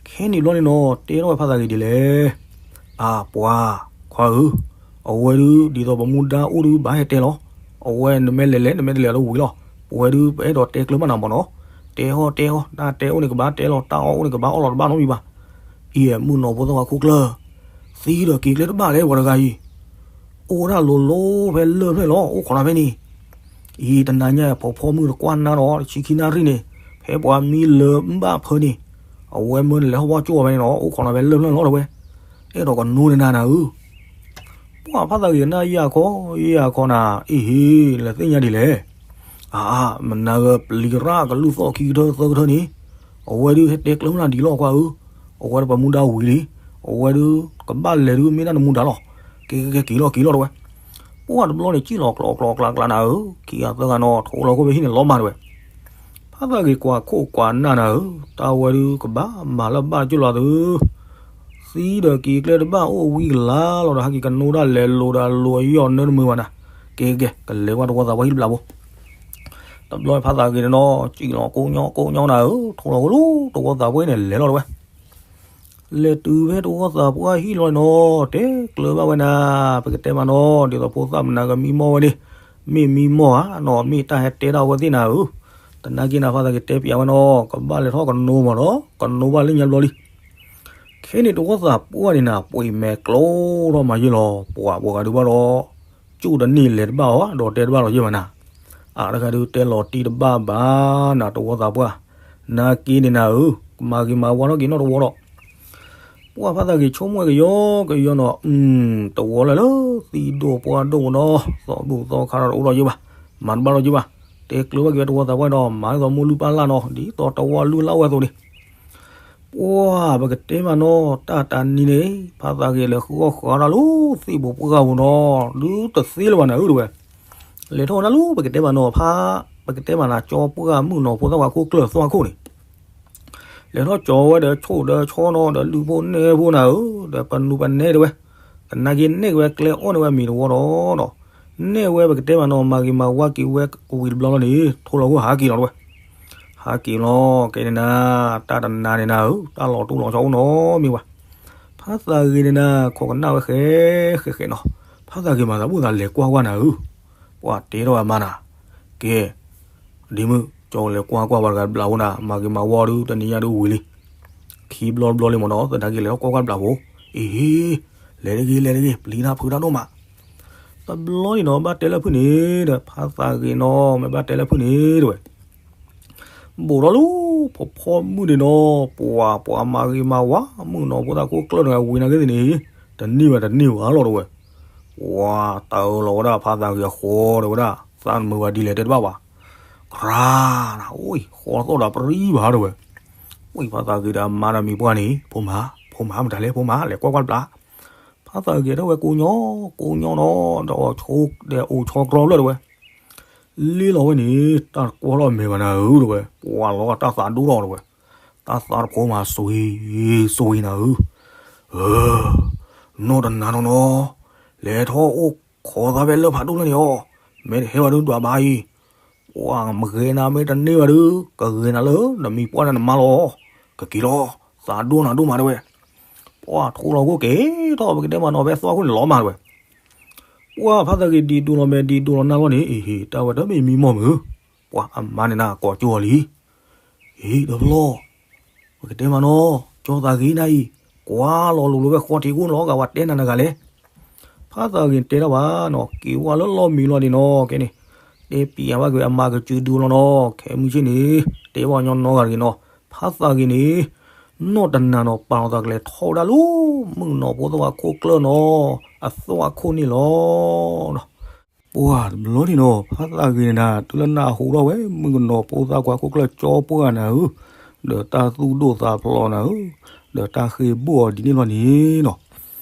ခဲန့ၣ်ဘျီန့ၣ်နီၤ တဲထီၣ်ဝဲဖါသးဂ့ၤဒ်လဲၣ်, အပှၤ, ခွါဧၢ, အဝဲဒုး ဒ်သိးပမူဒါအိၣ်ဒုး ဘၣ်ဟဲတဲလီၤ, အဝဲနမ့ၢ်လဲၤလဲၤ နမ့ၢ်တလဲၤဒီးဝံၤလီၤ, ပဝဲဒုးပအဲၣ်ဒိးတဲကျၢၤဘၣ်နၤမးနီၤ, တဲဟီၣ်တဲဟီၣ် တၢ်တဲအိၣ်န့ၣ်ကဘၣ်တဲလီၤ တၢ်အီၣ်အိၣ်န့ၣ်ကဘၣ်အီၣ်လီၤတဘၣ်နီတမံၤဘၣ်, အံၤ မုၣ်ကနီၤဖိသၣ်ခွါခိၣ်ကျၢၢ်, သံဒီးက့ၤကျဲတဘၣ်လဲၣ်ပှၤတဂၤအံၤ အိၣ်ဒၣ်လိၤလိၤဖဲလၢၢ်ဖျၢၣ်လီၤ အိၣ်ခိးနၤဖဲန့ၣ်, အံၤတနၤညါ ဖီဖီမုၢ်တကွၢ်နါဒီး ဆံခံနၣ်ရံၣ်န့ၣ် ဖဲပှၤမံလၢာ်ဘၣ်ဖၢန့ၣ်, အဝဲမၢနလဲၤဟီၣ်ဘီၣ်ကၠိအီၤဖဲန့ၣ်လီၤ အိၣ်ခိးနၤဖဲလၢၢ်ဖျၢၣ်လီၤတဲဝဲ, အဲၣ်ဒိးကနိန့ၣ်နၤနၤဧၢ, ပှၤဖါသးဂ့ၤနၤယၢ်ခီ, ယၢ်ခီနၤ, အံၤဟ့ လဲၤသ့ၣ်ညါဒ်လဲၣ်, အါအါ မနၤဂ့ၤပျံၤရၣ်ကလုၢ်သီၣ်ခံကထၢသၢကထၢန့ၣ်, အဝဲဒုးဟဲတဲကျၢၤနၤဒ်လီၤကွၢ်ဧၢ, အဝဲဒုးပမူဒါဝံၤလံ, အဝဲဒုးကဘၣ်လဲၤဒုးမ့ၢ်ဒၣ်နမူဒါလီၤ, က့ၤက့ၤက့ၤက့ၤလီၤက့ၤလီၤတဲဝဲ, ပှၤတဘျီန့ၣ် ကံၣ်လီၤကျိးကျိးကျါကျါနၤဧၢ, ခံဂၤသၢဂၤနီၤ ထိးလီၤခိၣ်ဖဲဟံၣ်န့ၣ်လီၤမးတဲဝဲ, ဖါသးဂ့ၤကွၢ်ခိၣ်ကွၢ်နၢ်နၤဧၢ, တၢ်ဝဲဒုးကဘၣ်မၤလၢဘၣ်ကၠိလီၤသု, သံဒီးက့ၤကျဲတဘၣ်အိၣ်ဝံကလၤလီၤဒီး ဟဲက့ၤကနိဒၣ်လဲာ်လိၤဒီးလိၤအယီၢ်နၢတမုာ်ဘၣ်နၤ, က့ၤက့ၤ ကလဲၤဝဲတဝီသးပှၢ်ဟံၣ်တဘျီဖိ တဘျီဖါသးဂ့ၤန့ၣ်နီၤ ကံၣ်လီၤကိးညီကိးညီနၤဧၢ, ထိးလီၤခိၣ်လီၤ တဝီသးပှၢ်န့ၣ်လဲၤလီၤတဲဝဲ လဲၤတုၤဖဲတဝီသးပှၢ်ဟံၣ်လီၤန့ၣ်နီၤ တဲကျၢၤဘၣ်ဝဲနၤ, ပကတဲမးနီၤ ဒ်သိးဖိသၣ်မနၤကမံမီၢ်ဝဲန့ၣ်, မ့ၢ်မံမီၢ်ဧါနီၤ မ့ၢ်တၢ်ဟဲတဲဒၣ်ဝဲသ့ၣ်နၤဧၢ, တနာ်က့ၤနၤ ဖါသးဂ့ၤတဲပျးဝဲနီၤ ကဘၣ်လဲၤထီၣ်ကနိမးနီၤ ကနိဘၣ်လၢညါဘျီလံ ခဲန့ၣ်တဝီသးပှၢ်န့ၣ်နၤ ပှ့ၤမဲာ်ကျိထီၣ်မးယ့ၢ်လီၤ ပှၤပှၤဂၤဒုးဘၣ်ဒီး, ကၠိၣ်တန့ၢ်လဲၤတဘၣ်အီၤ ဒီးတဲတဘၣ်လီၤယ့ၢ်မးနၤ, အတဂၤဒုးတဲလီၤတံၢ်တဘၣ်ဘၣ်နၤ တဝီသးပှၢ်, နာ်က့န့ၣ်နၤဧၢ, ကမၤဂ့ၤမၤဝါထီၣ်က့ၤနီၢ်တဝီဒီး ပှၢ်ဖါသးဂ့ၤဆိကမိၣ်ဝဲကယီကယီနီၤ, တဝီလၢလၢသံၣ်ဒိၣ်ပှၢ်ဒိၣ်ပူၤနီၤ, သီဘူၣ်သီခါဒီးတအိၣ်ထီၣ်ယုၢ်ဘၣ်, မၤတဘၣ်ထီၣ်ယုၢ်ဘၣ်, တဲကျၢၤဘၣ်က့ၤဝဲတဝီသးပှၢ်ဒီး မၤဒ်သိးမိၢ်လုၢ်ပၢ်လၢ်နီၤ, ဒ်သိးတဝီလုၢ်လၢ်ဝဲအသိးန့ၣ် ပှၢ်ပကတဲမးနီၤ, တၢ်တနံၤန့ၣ် ဖါသးဂ့ၤလဲၤဃုအီၣ်ဃုအီတၢ်လၢသ့ၣ်ပူၤပှၢ်ပူၤနီၤ, ဒုးတသ့လၢၤဘၣ်နၤဧၢတဝဲ, လဲၤထီၣ်ဝဲဒၣ်လၢ ပကတဲမးနီၤ, ဖါပကတဲမးနၤ ကၠီပှၢ်မုၣ်ကနီၤဖိသၣ်ခွါခိၣ်ကျၢၢ်သွၣ်ခိၣ်န့ၣ် လဲၤထီၣ်ကၠီဝဲဒီးဆိၣ်ဒီးဆီနီၤ, ဒီးလုၢ်ဖိနဲၣ်ဖိနၤဧၢ, ဒီးပနူပနဲတဝဲ, သနာ်က့နဲၣ်က့ၤဝဲကျဲအီၣ်န့ၢ်ဝဲမံၤတဝီဒီးနီၤ, နဲၣ်ဝဲပကတဲမးနီၤ, မၤဂ့ၤမၤဝါက့ၤဝဲဝံၤတဘျီလီၤန့ၣ် ထိၣ်လီၤခိၣ်ဟးက့ၤလီၤတဝဲ, ဟးက့ၤလီၤ, ကဲန့ၣ်နၤ တၢ်တနၤန့ၣ်နၤဧၢ, တၢ်လီၤတိၢ်လီၤဆီအိၣ်နီတမံၤဘၣ်, ဖါသးဂ့ၤန့ၣ်နၤ ခိးကနၣ်ဝဲဃဲဃဲဃဲနီၤ, ဖါသးဂ့ၤမၤသးဘူၣ်သးလဲၤကွၢ်ကွၢ်နၤဧၢ, ပှၢ်တဲထီၣ်ဝဲအမါနၤ, ကဲ ဒ်မုၢ် ကၠီလဲၤကွၢ်ကွၢ်ပှၤတဂၤတဘျီဖိနၤ, မၤဂ့ၤမၤဝါဒုး တနံၤညါဒုးဝံၤလံ, ခံဘျီတဘျီလံမ့ၢ်နီၤ, သနာ်က့လဲၤထီၣ်ကွၢ်ကွၢ်တဘျီဖိ, အ့ လဲၤတဂ့ၤ လဲၤတဂ့ၤ ပျံၤတၢ်ဖုးတၢ်ဒိၣ်မး, တဘျီန့ၣ်နီၤ ဘၣ်တဲလၢဖုၣ်န့ၣ်ဒီး ဖါသးဂ့ၤနီၤ မ့ၢ်ဘၣ်တဲလၢဖုၣ်န့ၣ်တဝဲ ဘူးထီၣ်လၢဖိဖီမုၣ်န့ၣ်နီၤ, ပှၤပှၤမၤဂ့ၤမၤဝါ မုၣ်ကနီၤဖိသၣ်ခိၣ်ကျၢၢ်တဂၤဝံၤနာ်က့သ့ၣ်န့ၣ်, တန့ၢ်ဘၣ်တန့ၢ်ဘၣ်လီၤတဝဲ, ပှၤတၢ်အၢလီၤဝဲဒၣ်ဖါသးဂ့ၤအဃီတဝဲဒၣ်, သးမုာ်ဘၣ်ဒ်လဲၣ်တဲတဘၣ်ဘၣ်, ကြၢးနၤ အိၣ်ဃီသီၣ်ဒီးပရံဘၣ်တဝဲ, အိၣ်ဖါသးဂ့ၤဒီးအမါဒီးမံၤပှၢ်န့ၣ် ဖိမါ ဖိမါမတၤလဲၣ် ဖိမါ လဲၤကွၢ်ကွၢ်တဘျီ, ဖါသးဂ့ၤထီၣ်ဝဲကိးညီ ကိးညီနီၤ, ဒီးအိၣ်ဆီတြီဖျၢၣ်တဝဲ လ့လီၤဝဲန့ၣ် တၢ်တကွၢ်ထီၣ်မဲာ်ဘၣ်နၤဧၢတဝဲ, ပှၤလီၤတၢ်သးဒိၣ်ထီၣ်တဝဲ, တၢ်သးတဖိမး စွံစွံနၤဧၢ, နီၢ်တနၤနီၤနီၤ, လဲၤထီၣ်အိၣ်ခိးသးဖဲလၢဖးဒိၣ်ဖျၢၣ်န့ၣ်အီၤ, မ့ၢ်တဟဲဘၣ်ဒုးဒွးဘါအံၤ, ပှၤမဂ့ၤနၤမ့ၢ်တန့ၢ်ဘၣ်ဒုး ကဂ့ၤနၤလၢနမံၤပှၢ်နၤနမါလီၤ, ကက့ၤလီၤ, သးဒိၣ်နၤဒိၣ်မးတဝဲ ပှၤထိၣ်လီၤခိၣ်က့ၤထီၣ် ပကတဲမးနီၤ ဖဲသီခိၣ်န့ၣ်လီၤမးတဝဲ, ပှၤဖါသးဂ့ၤဒံးဒိၣ်လီၤမဲာ်ဒံးဒိၣ်လီၤနၢ်လီၤန့ၣ် အ့ဟ့ၣ် တၢ်ဝဲတမ့ၢ်မံမီၢ်မုၢ်, ပှၤအမါန့ၣ်နၤကိးကၠိအီၤလံ, အ့ တဘျီ, ပကတဲမးနီၤ ကၠီသးဂ့ၤနၤအံၤ, ကွၢ်လီၤလိၤလိၤဝဲဃီထံးခိၣ်လီၤဂာ် ပှၤတဲနၤနဂၤလဲၣ်, ဖါသးဂ့ၤတဲထီၣ်ဘၣ်နီၤ က့ၤဝဲလၢလီၢ်မံၤလီၤဒံးနီၤ ကဲန့ၣ်, တဲပံၤအဘၣ်က့ၤဝဲအမါကစုဒုလီၤနီၤ ခဲမုၢ်ဆ့ၣ်န့ၣ်, တဲဘၣ်ညီနီၢ်ဂၤတဂ့ၤနီၤ ဖါသးဂ့ၤန့ၣ် နီၢ်တနၤနီၤ ပာ်လီၤသးကလဲၤထီၣ်ဝဲဒၣ်လၢ မုၣ်ကနီၤဖိသၣ်ခွါခိၣ်ကျၢၢ်နီၤ အသွၣ်ခိၣ်န့ၣ်လီၤ. ပှၤတဘျီန့ၣ်နီၤ ဖါသးဂ့ၤန့ၣ်နၤ တုၤလၢနၢ်ဟူထီၣ်ဝဲ မုၣ်ကနီၤဖိသၣ်ခွါခိၣ်ကျၢၢ်ကၠီပှၢ်နၤဧၢ, ဒီးတၢ်သူၣ်ဒိၣ်သးဖျိးနၤဧၢ, ဒီးတၢ်ဃ့ဘိၣ်အီၤဒ်န့ၣ်လီၤန့ၣ်နီၤ,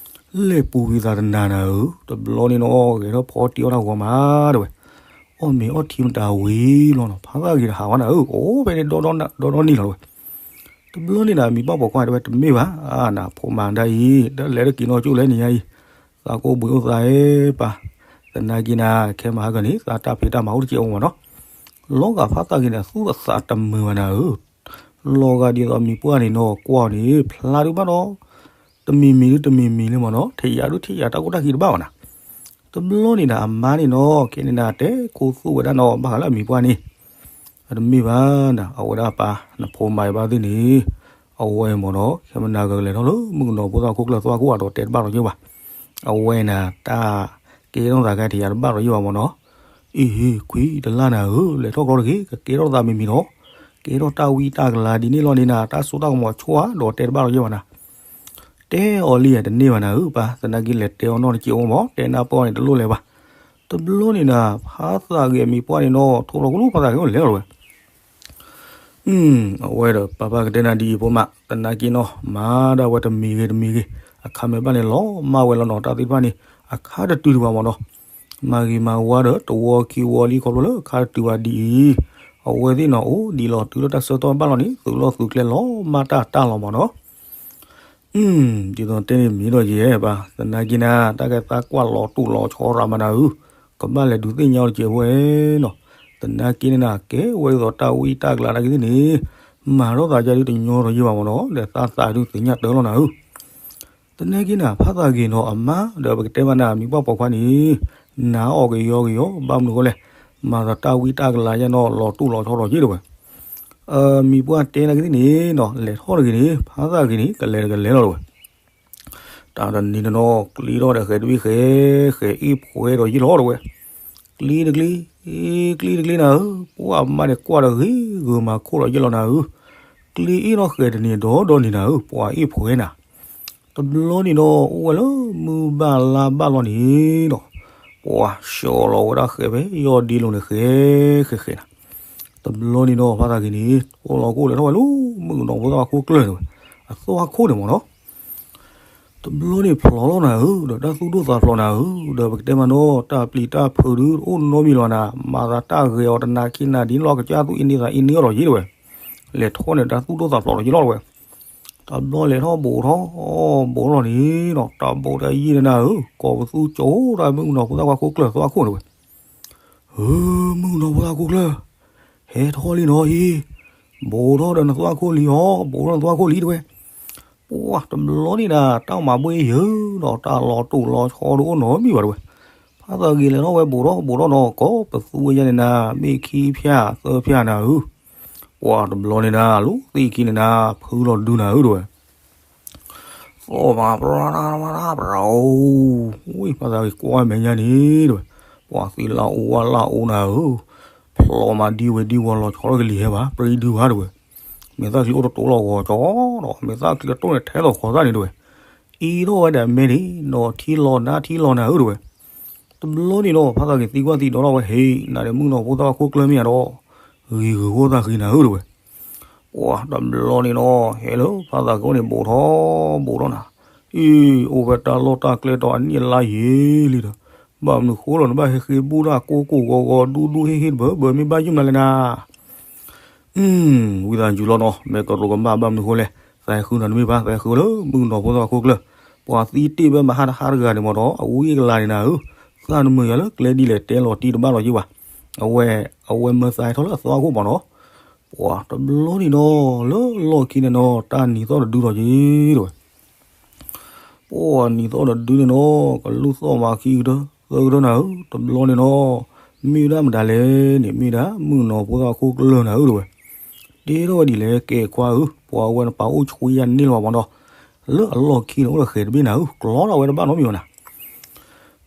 လဲၤပူၤကွံာ်သးတနၤနၤဧၢ, တဘျီန့ၣ်နီၤ ဂဲၤထီၣ်ဖီတံၢ်အီၣ်တၢ်ဂီၤမးတဝဲ အီၣ်မ့ၤအီထံမတၤဝံၤလီၤနီၤ ဖါသးဂ့ၤတဟးဝဲနၤဧၢ, အိၣ်ဖဲန့ၣ်ဒီဒီနံၤလီၤတဝဲ. တဘျီန့ၣ်နၤ မံၤပှၢ်ပိာ်ခွါတဲဝဲ တမ့ၢ်ဘၣ်, အါ နဖိမါဒၣ်အံၤ ဒီးလဲၤတက့ၤနီၢ်ကၠိလဲၣ်န့ၣ်ညါအံၤ, သးကိၢ်ဘှံးအိၣ်သးဧၢပၢ်, သနာ်က့နၤ ခဲမုၢ်ဟါကန့ၣ် သးတၢ်ဖံးတၢ်မၤအိၣ်တကဲးအိၣ်မးနီၤ, လီၤဂာ်ဖါသးဂ့ၤန့ၣ် သူၣ်အသးတမုာ်ဘၣ်နၤဧၢ, လီၤဂာ်ဒ်သိးမံၤပှၢ်န့ၣ်နီၤ ကွၢ်အီၤန့ၣ် ဖျါဒုးဘၣ်ဒီး တမံၤမံၤဒုးတမံၤမံၤလၢမးနီၤ, ထံၣ်ယၤဒုးထံၣ်ယၤတၢ်ကိၢ်တၢ်ဂီၤတဘၣ်ဘၣ်နၤ. တဘျီန့ၣ်နၤ အမါန့ၣ်နီၤ ခဲန့ၣ်နၤ တဲခိၣ်သူၣ်ဝဲဒၣ်နီၤ ဘၣ်ဃးလၢအမံၤပှၢ်န့ၣ်, တမ့ၢ်ဘၣ်နၤ အဝဲဒၣ်ပၢ် နဖိမါအံၤဘၣ်သ့ၣ်န့ၣ်, အဝဲမ့ၢ်နီၤ ခဲမုၢ်နၤကလဲၤထီၣ်လၢ မုၣ်ကနီၤဖိသၣ်ခိၣ်ကျၢၢ်သွၣ်ခိၣ်အဒီးတဲတဘၣ်လီၤယဲၢ်ဘၣ်. အဝဲနၤ တၢ်ကဲထီၣ်သးကဲထံၣ်ယၤတဘၣ်လီၤယဲၢ်ဘၣ်မ့ၢ်နီၤ. အ့ဟ့ ခွံတလၢ်နၤဧၢ, လဲၤထီၣ်ကျီတဂ့ၤ, ကကဲထီၣ်သးမံၤမံၤနီၤ, ကဲထီၣ်တၢ်ဝံတၢ်ကလၤဒ်န့ၣ်လီၤန့ၣ်နၤ တၢ်စိတၢ်ကမီၤဆိၣ်ဧါ ဒီးတဲတဘၣ်လီၤယဲၢ်ဘၣ်နၤ. တဲအီၤလံ တန့ၢ်ဘၣ်နၤဧၢပၢ်, သနာ်က့လဲၤတဲအီၤနီၢ်တက့ၢ်အိၣ်မး, တဲနၢ်ပၢၢ်အီၤန့ၣ်တလိၣ်လဲၤဘၣ်. တဘျီန့ၣ်နၤ ဖါသးဂ့ၤအမံၤပှၢ်န့ၣ်နီၤ ထိၣ်လီၤကလူၢ် ဖါသးဂ့ၤအိၣ်လဲၤလီၤဝဲ. အဝဲဒီးပၢ်ပၢ်ကတဲနၤဒ်အံၤဖိမး, သနာ်က့နီၤ မၤဒၣ်ဝဲတမံၤဂ့ၤတမံၤဂ့ၤ, အခါမ့ၢ်ဘၣ်န့ၣ်လီၤမၢ်ဝဲလီၤနီၤ တၢ်သ့ၣ်တဖၣ်န့ၣ် အခါတတုၤဒံးဘၣ်မ့ၢ်နီၤ. မၤဂ့ၤမၤဝါဒီးတဝီခံဝီလံခီဖျိလၢအခါတတုၤဘၣ်ဒ်အံၤ, အဝဲသ့ၣ်နီၤအိၣ်ဒံးလီၤတုၤလၢတၢ်ဆၢကတီၢ်ဘၣ်လီၤန့ၣ် သုးလီၢ်သုးကျဲလီၤမၢ်တၢ်တၢ်လီၤမ့ၢ်နီၤ. ဒ်သိးတဲန့ၣ်မ့ၢ်ဒီးယဲၢ်ဘၣ်, သနာ်က့နၤ တၢ်ကဲသးကွၢ်လီၤတူာ်လီၤဆီရၤမးနၤဧၢ, ကဘၣ်လဲၤဒုးသ့ၣ်ညါအီၤတကဲးဝဲနီၤ. သနာ်က့န့ၣ်နၤ ကဲဝဲဒ်သိးတၢ်ဝံတၢ်ကလၤနာ်က့သ့ၣ်န့ၣ်, မၤထီၣ်သးယါဒုးတညီထီၣ်ယဲၢ်ဘၣ်မ့ၢ်နီၤ, ဒီးသးသးဒုးသ့ၣ်ညါတၢ်လီၤနၤဧၢ. သနာ်က့နၤ ဖါသးဂ့ၤနီၤအမါ ဒီးပကတဲမးနၤ မံၤပှၢ်ပိာ်ခွါန့ၣ်, နၤအီၣ်ကယီကယီ ဘၣ်မနုၤဃိလဲၣ်, မၤသးတၢ်ဝံတၢ်ကလၤယါနီၤ လီၤတူာ်လီၤဆီထီၣ်ယဲၢ်တဝဲ. မံၤပှၢ်တဲနာ်က့သ့ၣ်န့ၣ်နီၤ လဲၤထီၣ်တဂ့ၤန့ၣ် ဖါသးဂ့ၤန့ၣ် ကလဲၤတကလဲၤလီၤတဝဲ. တၢ်တနံၤတနီၤ ကျံထီၣ်ဒီးဃဲၤတဘ့ၣ်ဃဲၤ, ဃဲၤအ့ၣ်ဖှဲဒီးယဲၢ်လီၤတဝဲ. ကျ့တကျ့, ကျ့တကျ့နၤဧၢ, ပှၤမါန့ၣ်ကွၢ်တဂ့ၤဂ့ၤမၤခိၣ်လီၤယဲၢ်လီၤနၤဧၢ, ကျ့အ့ၣ်ထီၣ်ဃဲၤတန့ၢ်ဒီးဒီန့ၢ်နၤဧၢ, ပှၤအ့ၣ်ဖှဲနၤ. တဘျီန့ၣ်ဒီး အိၣ်ဝဲလၢမုၢ်ဘၣ်လါဘၣ်လီၤန့ၣ်ဒီး ပှၤဆှီလီၤဝဲဒၣ်ဃဲၤဖဲယီၢ်ဒ့လိၤန့ၣ် ဃဲၤဃဲၤဃဲၤနၤ. တဘျီန့ၣ်ဒီး ဖါသးဂ့ၤန့ၣ် ထိလီၤခိၣ်လဲၤထီၣ်ဝဲလၢ မုၣ်ကနီၤဖိသၣ်ခွါခိၣ်ကျၢၢ်န့ၣ်ဝဲ အသွၣ်ခိၣ်န့ၣ်မ့ၢ်နီၤ. တဘျီန့ၣ်ဖျိးလီၤနၤဧၢ, ဒီးတၢ်သူၣ်ဒိၣ်သးဖျိးနၤဧၢ, ဒီးပကတဲမးနီၤ တၢ်ပျံၤတၢ်ဖုးဒုးတအိၣ်နီတမံၤလီၤနၤ, မၤသးတၢ်ဂဲၤအီၤတနၤခံနၤဒ်န့ၣ်လီၤ ကစၢ်သူၣ်အ့န့သးအ့န့အီၤဒီးယ့ၢ်တဝဲ, လဲၤထီၣ်န့ၣ်တၢ်သူၣ်ဒိၣ်သးဖျိးဒီးယ့ၢ်လီၤတဝဲ. တဘျီလဲၤထီၣ်ဘူးထီၣ် ဘူးထီၣ်န့ၣ်ဒီး တၢ်ဘူးတၢ်ယံာ်န့ၣ်နၤဧၢ, ကိးပသူကၠိဒၣ်မုၣ်ကနီၤဖိသၣ်ခွါခိၣ်ကျၢၢ်သွၣ်ခိၣ်န့ၣ်ဝဲ ဧၢ, မုၣ်ကနီၤဖိသၣ်ခိၣ်ကျၢၢ်, ဟဲထီၣ်လံနီၤအံၤ, ဘူးထီၣ်ဒီးနသွၣ်ခိၣ်လံအီၤ, ဘူးထီၣ်နသွၣ်ခိၣ်လံတဝဲ. ပှၤတဘျီန့ၣ်ဒၣ် တၢ်မၤဘှ့ၣ်ယၢၤဒီးတၢ်လီၤတိၢ်လီၤဆီဒုးအိၣ်နီတမံၤဘၣ်တဝဲ. ဖါသးဂ့ၤလဲၤထီၣ်ဝဲဘူးထီၣ်ဘူးထီၣ်ဒီး ကိးပသူဝဲယဲၢ်န့ၣ်နၤ မ့ၢ်ခံဖၠၣ်သၢဖၠၣ်နၤဧၢ, ပှၤတဘျီန့ၣ်ဒၣ် လူၤသ့ၣ်ခံန့ၣ်နၤ ဖုလီၤဒုနၤဧၢတဝဲ. သီၣ်မးပြၢနမတၢ်ပြၢအိၣ်, ဝံၢ်ဖါသးဂ့ၤကွၢ်မဲာ်ညါန့ၣ်တဝဲ, ပှၤသံလၢအိၣ်ဝါလၢအိၣ်နၤဧၢ, ဖျိးမးဒံဝဲဒံဝီၤလီၤဆီထီၣ်ကလံၤဟဲဘၣ် ပြံဒုဘၣ်တဝဲ. မဲာ်သၣ်ချံအိၣ်တတိၢ်လီၤဂီၤကၠီဒီး မဲာ်သၣ်ချံတတိၢ်န့ၣ်ထဲလီၤဃီၤသၣ်န့ၣ်တဝဲ. အံၤထီၣ်ဝဲဒၣ်မဲာ်န့ၣ် နီၤထံလီၤနါထံလီၤနၤဧၢတဝဲ. တဘျီန့ၣ်ဒီး ဖါသးဂ့ၤသံကွၢ်သံဒိးထီၣ်ဝဲ ဟ့ၣ် နၤန့ၣ်မုၣ်ကနီၤဖိသၣ်ခွါခိၣ်ကျၢၢ်မ့ၢ်ဧါဒီး ဂံၤဂုၤဂီၢ်သးဃံနၤဧၢတဝဲ. ပှၤတဘျီန့ၣ်ဒီး ဟဲလၢဖါသးဂ့ၤအိၣ်န့ၣ်ဘူးထီၣ်ဘူးထီၣ်နၤ, အံၤ အိၣ်ဝဲတၢ်လီၢ်တၢ်ကျဲဒီးအနံၣ်အလါယံာ်လံဒီး ဘၣ်မနုၤဃိလီၤနဘၣ်ဟဲဃ့ဘူၣ်တၢ်ကိၢ်ကိၢ်ဂီၤဂီၤဒူဒူဟ့ၣ်ဟ့ၣ်တဘၢဘၢမ့ၢ်ဘၣ်ယုၢ်မနုၤလဲၣ်နၤ. ဝံသးစူၤလီၤနီၤ မ့ၢ်ကရူၢ်ကမၣ်ဘၣ်မနုၤဃိလဲၣ်, သးဟဲဃုနၤတမ့ၢ်ဘၣ် သးဟဲဃုလၢမုၣ်ကနီၤဖိသၣ်ခွါခိၣ်ကျၢၢ်, ပှၤသံတ့ၢ်ဘၣ်မဟါတဟါတဂၤန့ၣ်မ့ၢ်ဒီး အဝံအကလၤန့ၣ်နၤဧၢ, သးနမုာ်ယၤလၢကျဲဒ်လဲၣ်တဲလီၤတံၢ်တဘၣ်လီၤယ့ၢ်ဘၣ်, အဝဲ အဝဲမၢသးဟဲထီၣ်လၢအသွၣ်ခိၣ်မ့ၢ်နီၤ. ပှၤတဘျီန့ၣ်ဒီး လၢလီၢ်ခံန့ၣ်နီၤ တၢ်နံၤသီၣ်တဒုလီၤက့ၤတဝဲ. ပှၤနံၤသီၣ်တဒုန့ၣ်နီၤ ကလူၢ်သီၣ်မးခံကတၢၢ်သၢကတၢၢ်နၤဧၢ, တဘျီန့ၣ်နီၤ မ့ၢ်ဒၣ်မတၤလဲၣ်န့ၣ် မ့ၢ်ဒၣ်မုၣ်ကနီၤဖိသၣ်ခွါခိၣ်ကျၢၢ်နၤဧၢတဝဲ. တဲထီၣ်ဝဲဒ်လဲၣ် ကဲခွါဧၢ, ပှၤဝဲနပာ်အိၣ်ဆှံယၤန့ၢ်လီၤဘၣ်မ့ၢ်ဒီး လၢအလီၢ်ခံန့ၣ်အိၣ်ဒီးဃဲၤတဘ့ၣ်နၤဧၢ, ကျီထီၣ်ဝဲတဘၣ်နီတမံၤဘၣ်နၤ.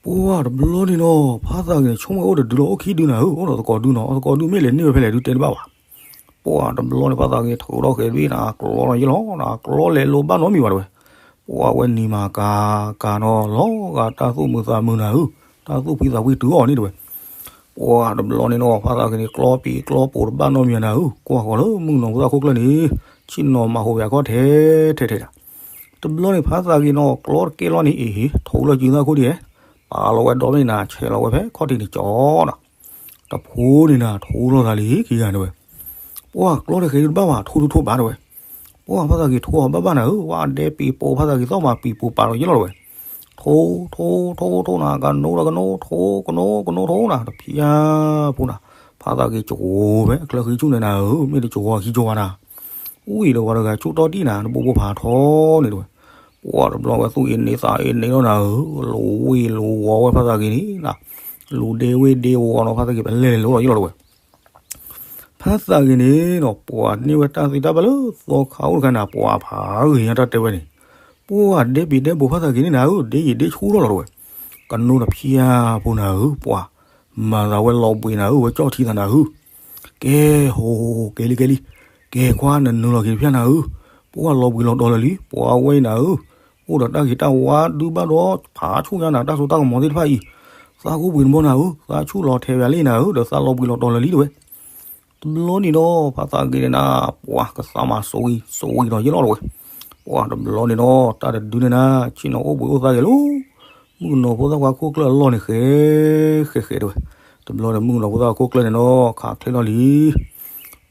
ပှၤတဘျီန့ၣ်နီၤ ဖါသးဂ့ၤန့ၣ် ဆိကမိၣ်ဝဲအိၣ်တဒုလီၤ အိၣ်ခံဒုနၤဧၢ, အိၣ်ဒီးသကိးဒုနီၤ, သကိးဒုမ့ၢ်လဲၤန့ၢ်ဝဲဖဲလဲၣ်ဒုတဲတဘၣ်ဘၣ်. ပှၤတဘျီန့ၣ် ဖါသးဂ့ၤထုးထီၣ်ဃဲၤတဘ့ၣ်နၤ ကျီထီၣ်ယ့ၢ်လီၤနၤ, ကျီလဲၤလိၤဘၣ်နီတမံၤဘၣ်တဝဲ. ပှၤဝဲနံၤမၤကၤကၤနီၤ လီၤဂာ်တၢ်သူၣ်မုာ်သးမုာ်နၤဧၢ, တၢ်သူၣ်ဖှံသးဖှံတုၤအီၤန့ၣ်တဝဲ. ပှၤတဘျီန့ၣ်နီၤ ဖါသးဂ့ၤန့ၣ် ကျီပံၤကျီပိာ်တဘၣ်နီတမံၤနၤဧၢ, ကွၢ်ဃီၤလၢမုၣ်ကနီၤဖိသၣ်ခိၣ်ကျၢၢ်န့ၣ် ဆ့ၣ်နီၤမၤဟူးဝဲအခီၣ်ထဲထဲထဲဒၣ်. တဘျီန့ၣ် ဖါသးဂ့ၤနီၤ ကျီတကဲလီၤန့ၣ် အ့ၣ် ထိးလၢစုသၣ်ခိၣ်ဒ်လဲၣ်, ပာ်လီၤဝဲဒီဘ့ၣ်နၤ ဆဲးလီၤဝဲဖဲခီၣ်ထံးန့ၣ်ကၠီနီၤ. တဖိန့ၣ်နၤ ထိလီၤသးလံခံဂၤတဝဲ. ပှၤကျီတဃဲၤဒုတဘၣ်ဘၣ် ထိထိထိဘၣ်တဝဲ. ပှၤဖါသးဂ့ၤထိအီၤဘၣ်ဘၣ်နၤဧၢ, ဝဲဒဲပံၤပိာ်ဖါသးဂ့ၤသီၣ်မး ပံၤပိာ်ပာ်လီၤယ့ၢ်လီၤတဝဲ. ထိ ထိ ထိ ထိနၤ ကနိဒီးကနိ ထိ ကနိ ကနိထိနၤ တဖျၢၣ်ဖိနၤ. ဖါသးဂ့ၤကၠီဝဲ အချၢဃံဆူၣ်န့ၣ်နၤဧၢ, မ့ၢ်တကၠီဝဲခံကၠီဝဲနၤ. ဝံၤဒီးပှၤတဂၤဆူၣ်တီၢ်တံၢ်နၤ တဘိဘိဖးထီန့ၣ်တဝဲ. ပှၤတဘျီဝဲသူၣ်အ့န့သးအ့န့လီၤနၤဧၢ, လူၤဝ့ၢ်လူၤဝီၤဝဲဖါသးဂ့ၤန့ၣ်နၤ, လူၤဒ့ဝ့ၢ်ဒ့ဝီၤနီၤ ဖါသးဂ့ၤပလဲၤလဲၤလိၤလီၤယ့ၢ်လီၤတဝဲ. ဖါသးဂ့ၤန့ၣ်နီၤ ပှၤန့ၢ်ဝဲတၢ်သံတၢ်ဘၣ်လၢသီခါအိၣ်တခါန့ၣ် ပှၤဖးဂ့ၤညါတၢ်တဲဝဲန့ၣ်, ပှၤဒဲပံၤဒဲပိာ်ဖါသးဂ့ၤန့ၣ်နၤဧၢ, ဒ့ယံာ်ဒ့ဆူၣ်ထီၣ်လီၤတဝဲ. ကနိတဖျၢၣ်ဖိနၤဧၢ, ပှၤမၤသးဝဲလီၤဘှံးနၤဧၢ, ဝဲကၠီၣ်ထံသးနၤဧၢ. ကဲ ဟိ ကဲလံ ကဲလံ, ကဲခွါနနုာ်လီၤက့ၤတဖျၢၣ်နၤဧၢ, ပှၤလီၤဘှံးလီၤတီၤလၢာ်လံ, ပှၤဝဲအံၤနၤဧၢ အိၣ်ဒီးတၢ်ဂ့ၤတၢ်ဝါဒုးဘၣ်ဒီး ဖးဆူၣ်ညါနၤ တၢ်စိတၢ်ကမီၤသ့ၣ်တဖၣ်အံၤ, သးကိၢ်ဘှံးနဘီနၤဧၢ, သးဆူၣ်လီၤထဲးဝဲလံနၤဧၢ, ဒီးသးလီၤဘှံးလီၤတီၤလၢာ်လံတဝဲ. တဘျီန့ၣ်ဒီး ဖါသးဂ့ၤန့ၣ်နၤ ပှၤကသးမၤစိၤဂံၤစိၤဂံၤဒီးယ့ၢ်လီၤတဝဲ. ပှၤတဘျီန့ၣ်ဒီး တၢ်တဒုန့ၣ်နၤ ဆ့ၣ်နီၤအိၣ်ဘှံးအိၣ်သါဂ့ၤလီၤ. မုၣ်ကနီၤဖိသၣ်ခွါခိၣ်ကျၢၢ်အလီၢ်န့ၣ် ဃဲၤဃဲၤဃဲၤတဝဲ. တဘျီန့ၣ် မုၣ်ကနီၤဖိသၣ်ခွါခိၣ်ကျၢၢ်န့ၣ်ဒီး ခးချ့ထီၣ်လံ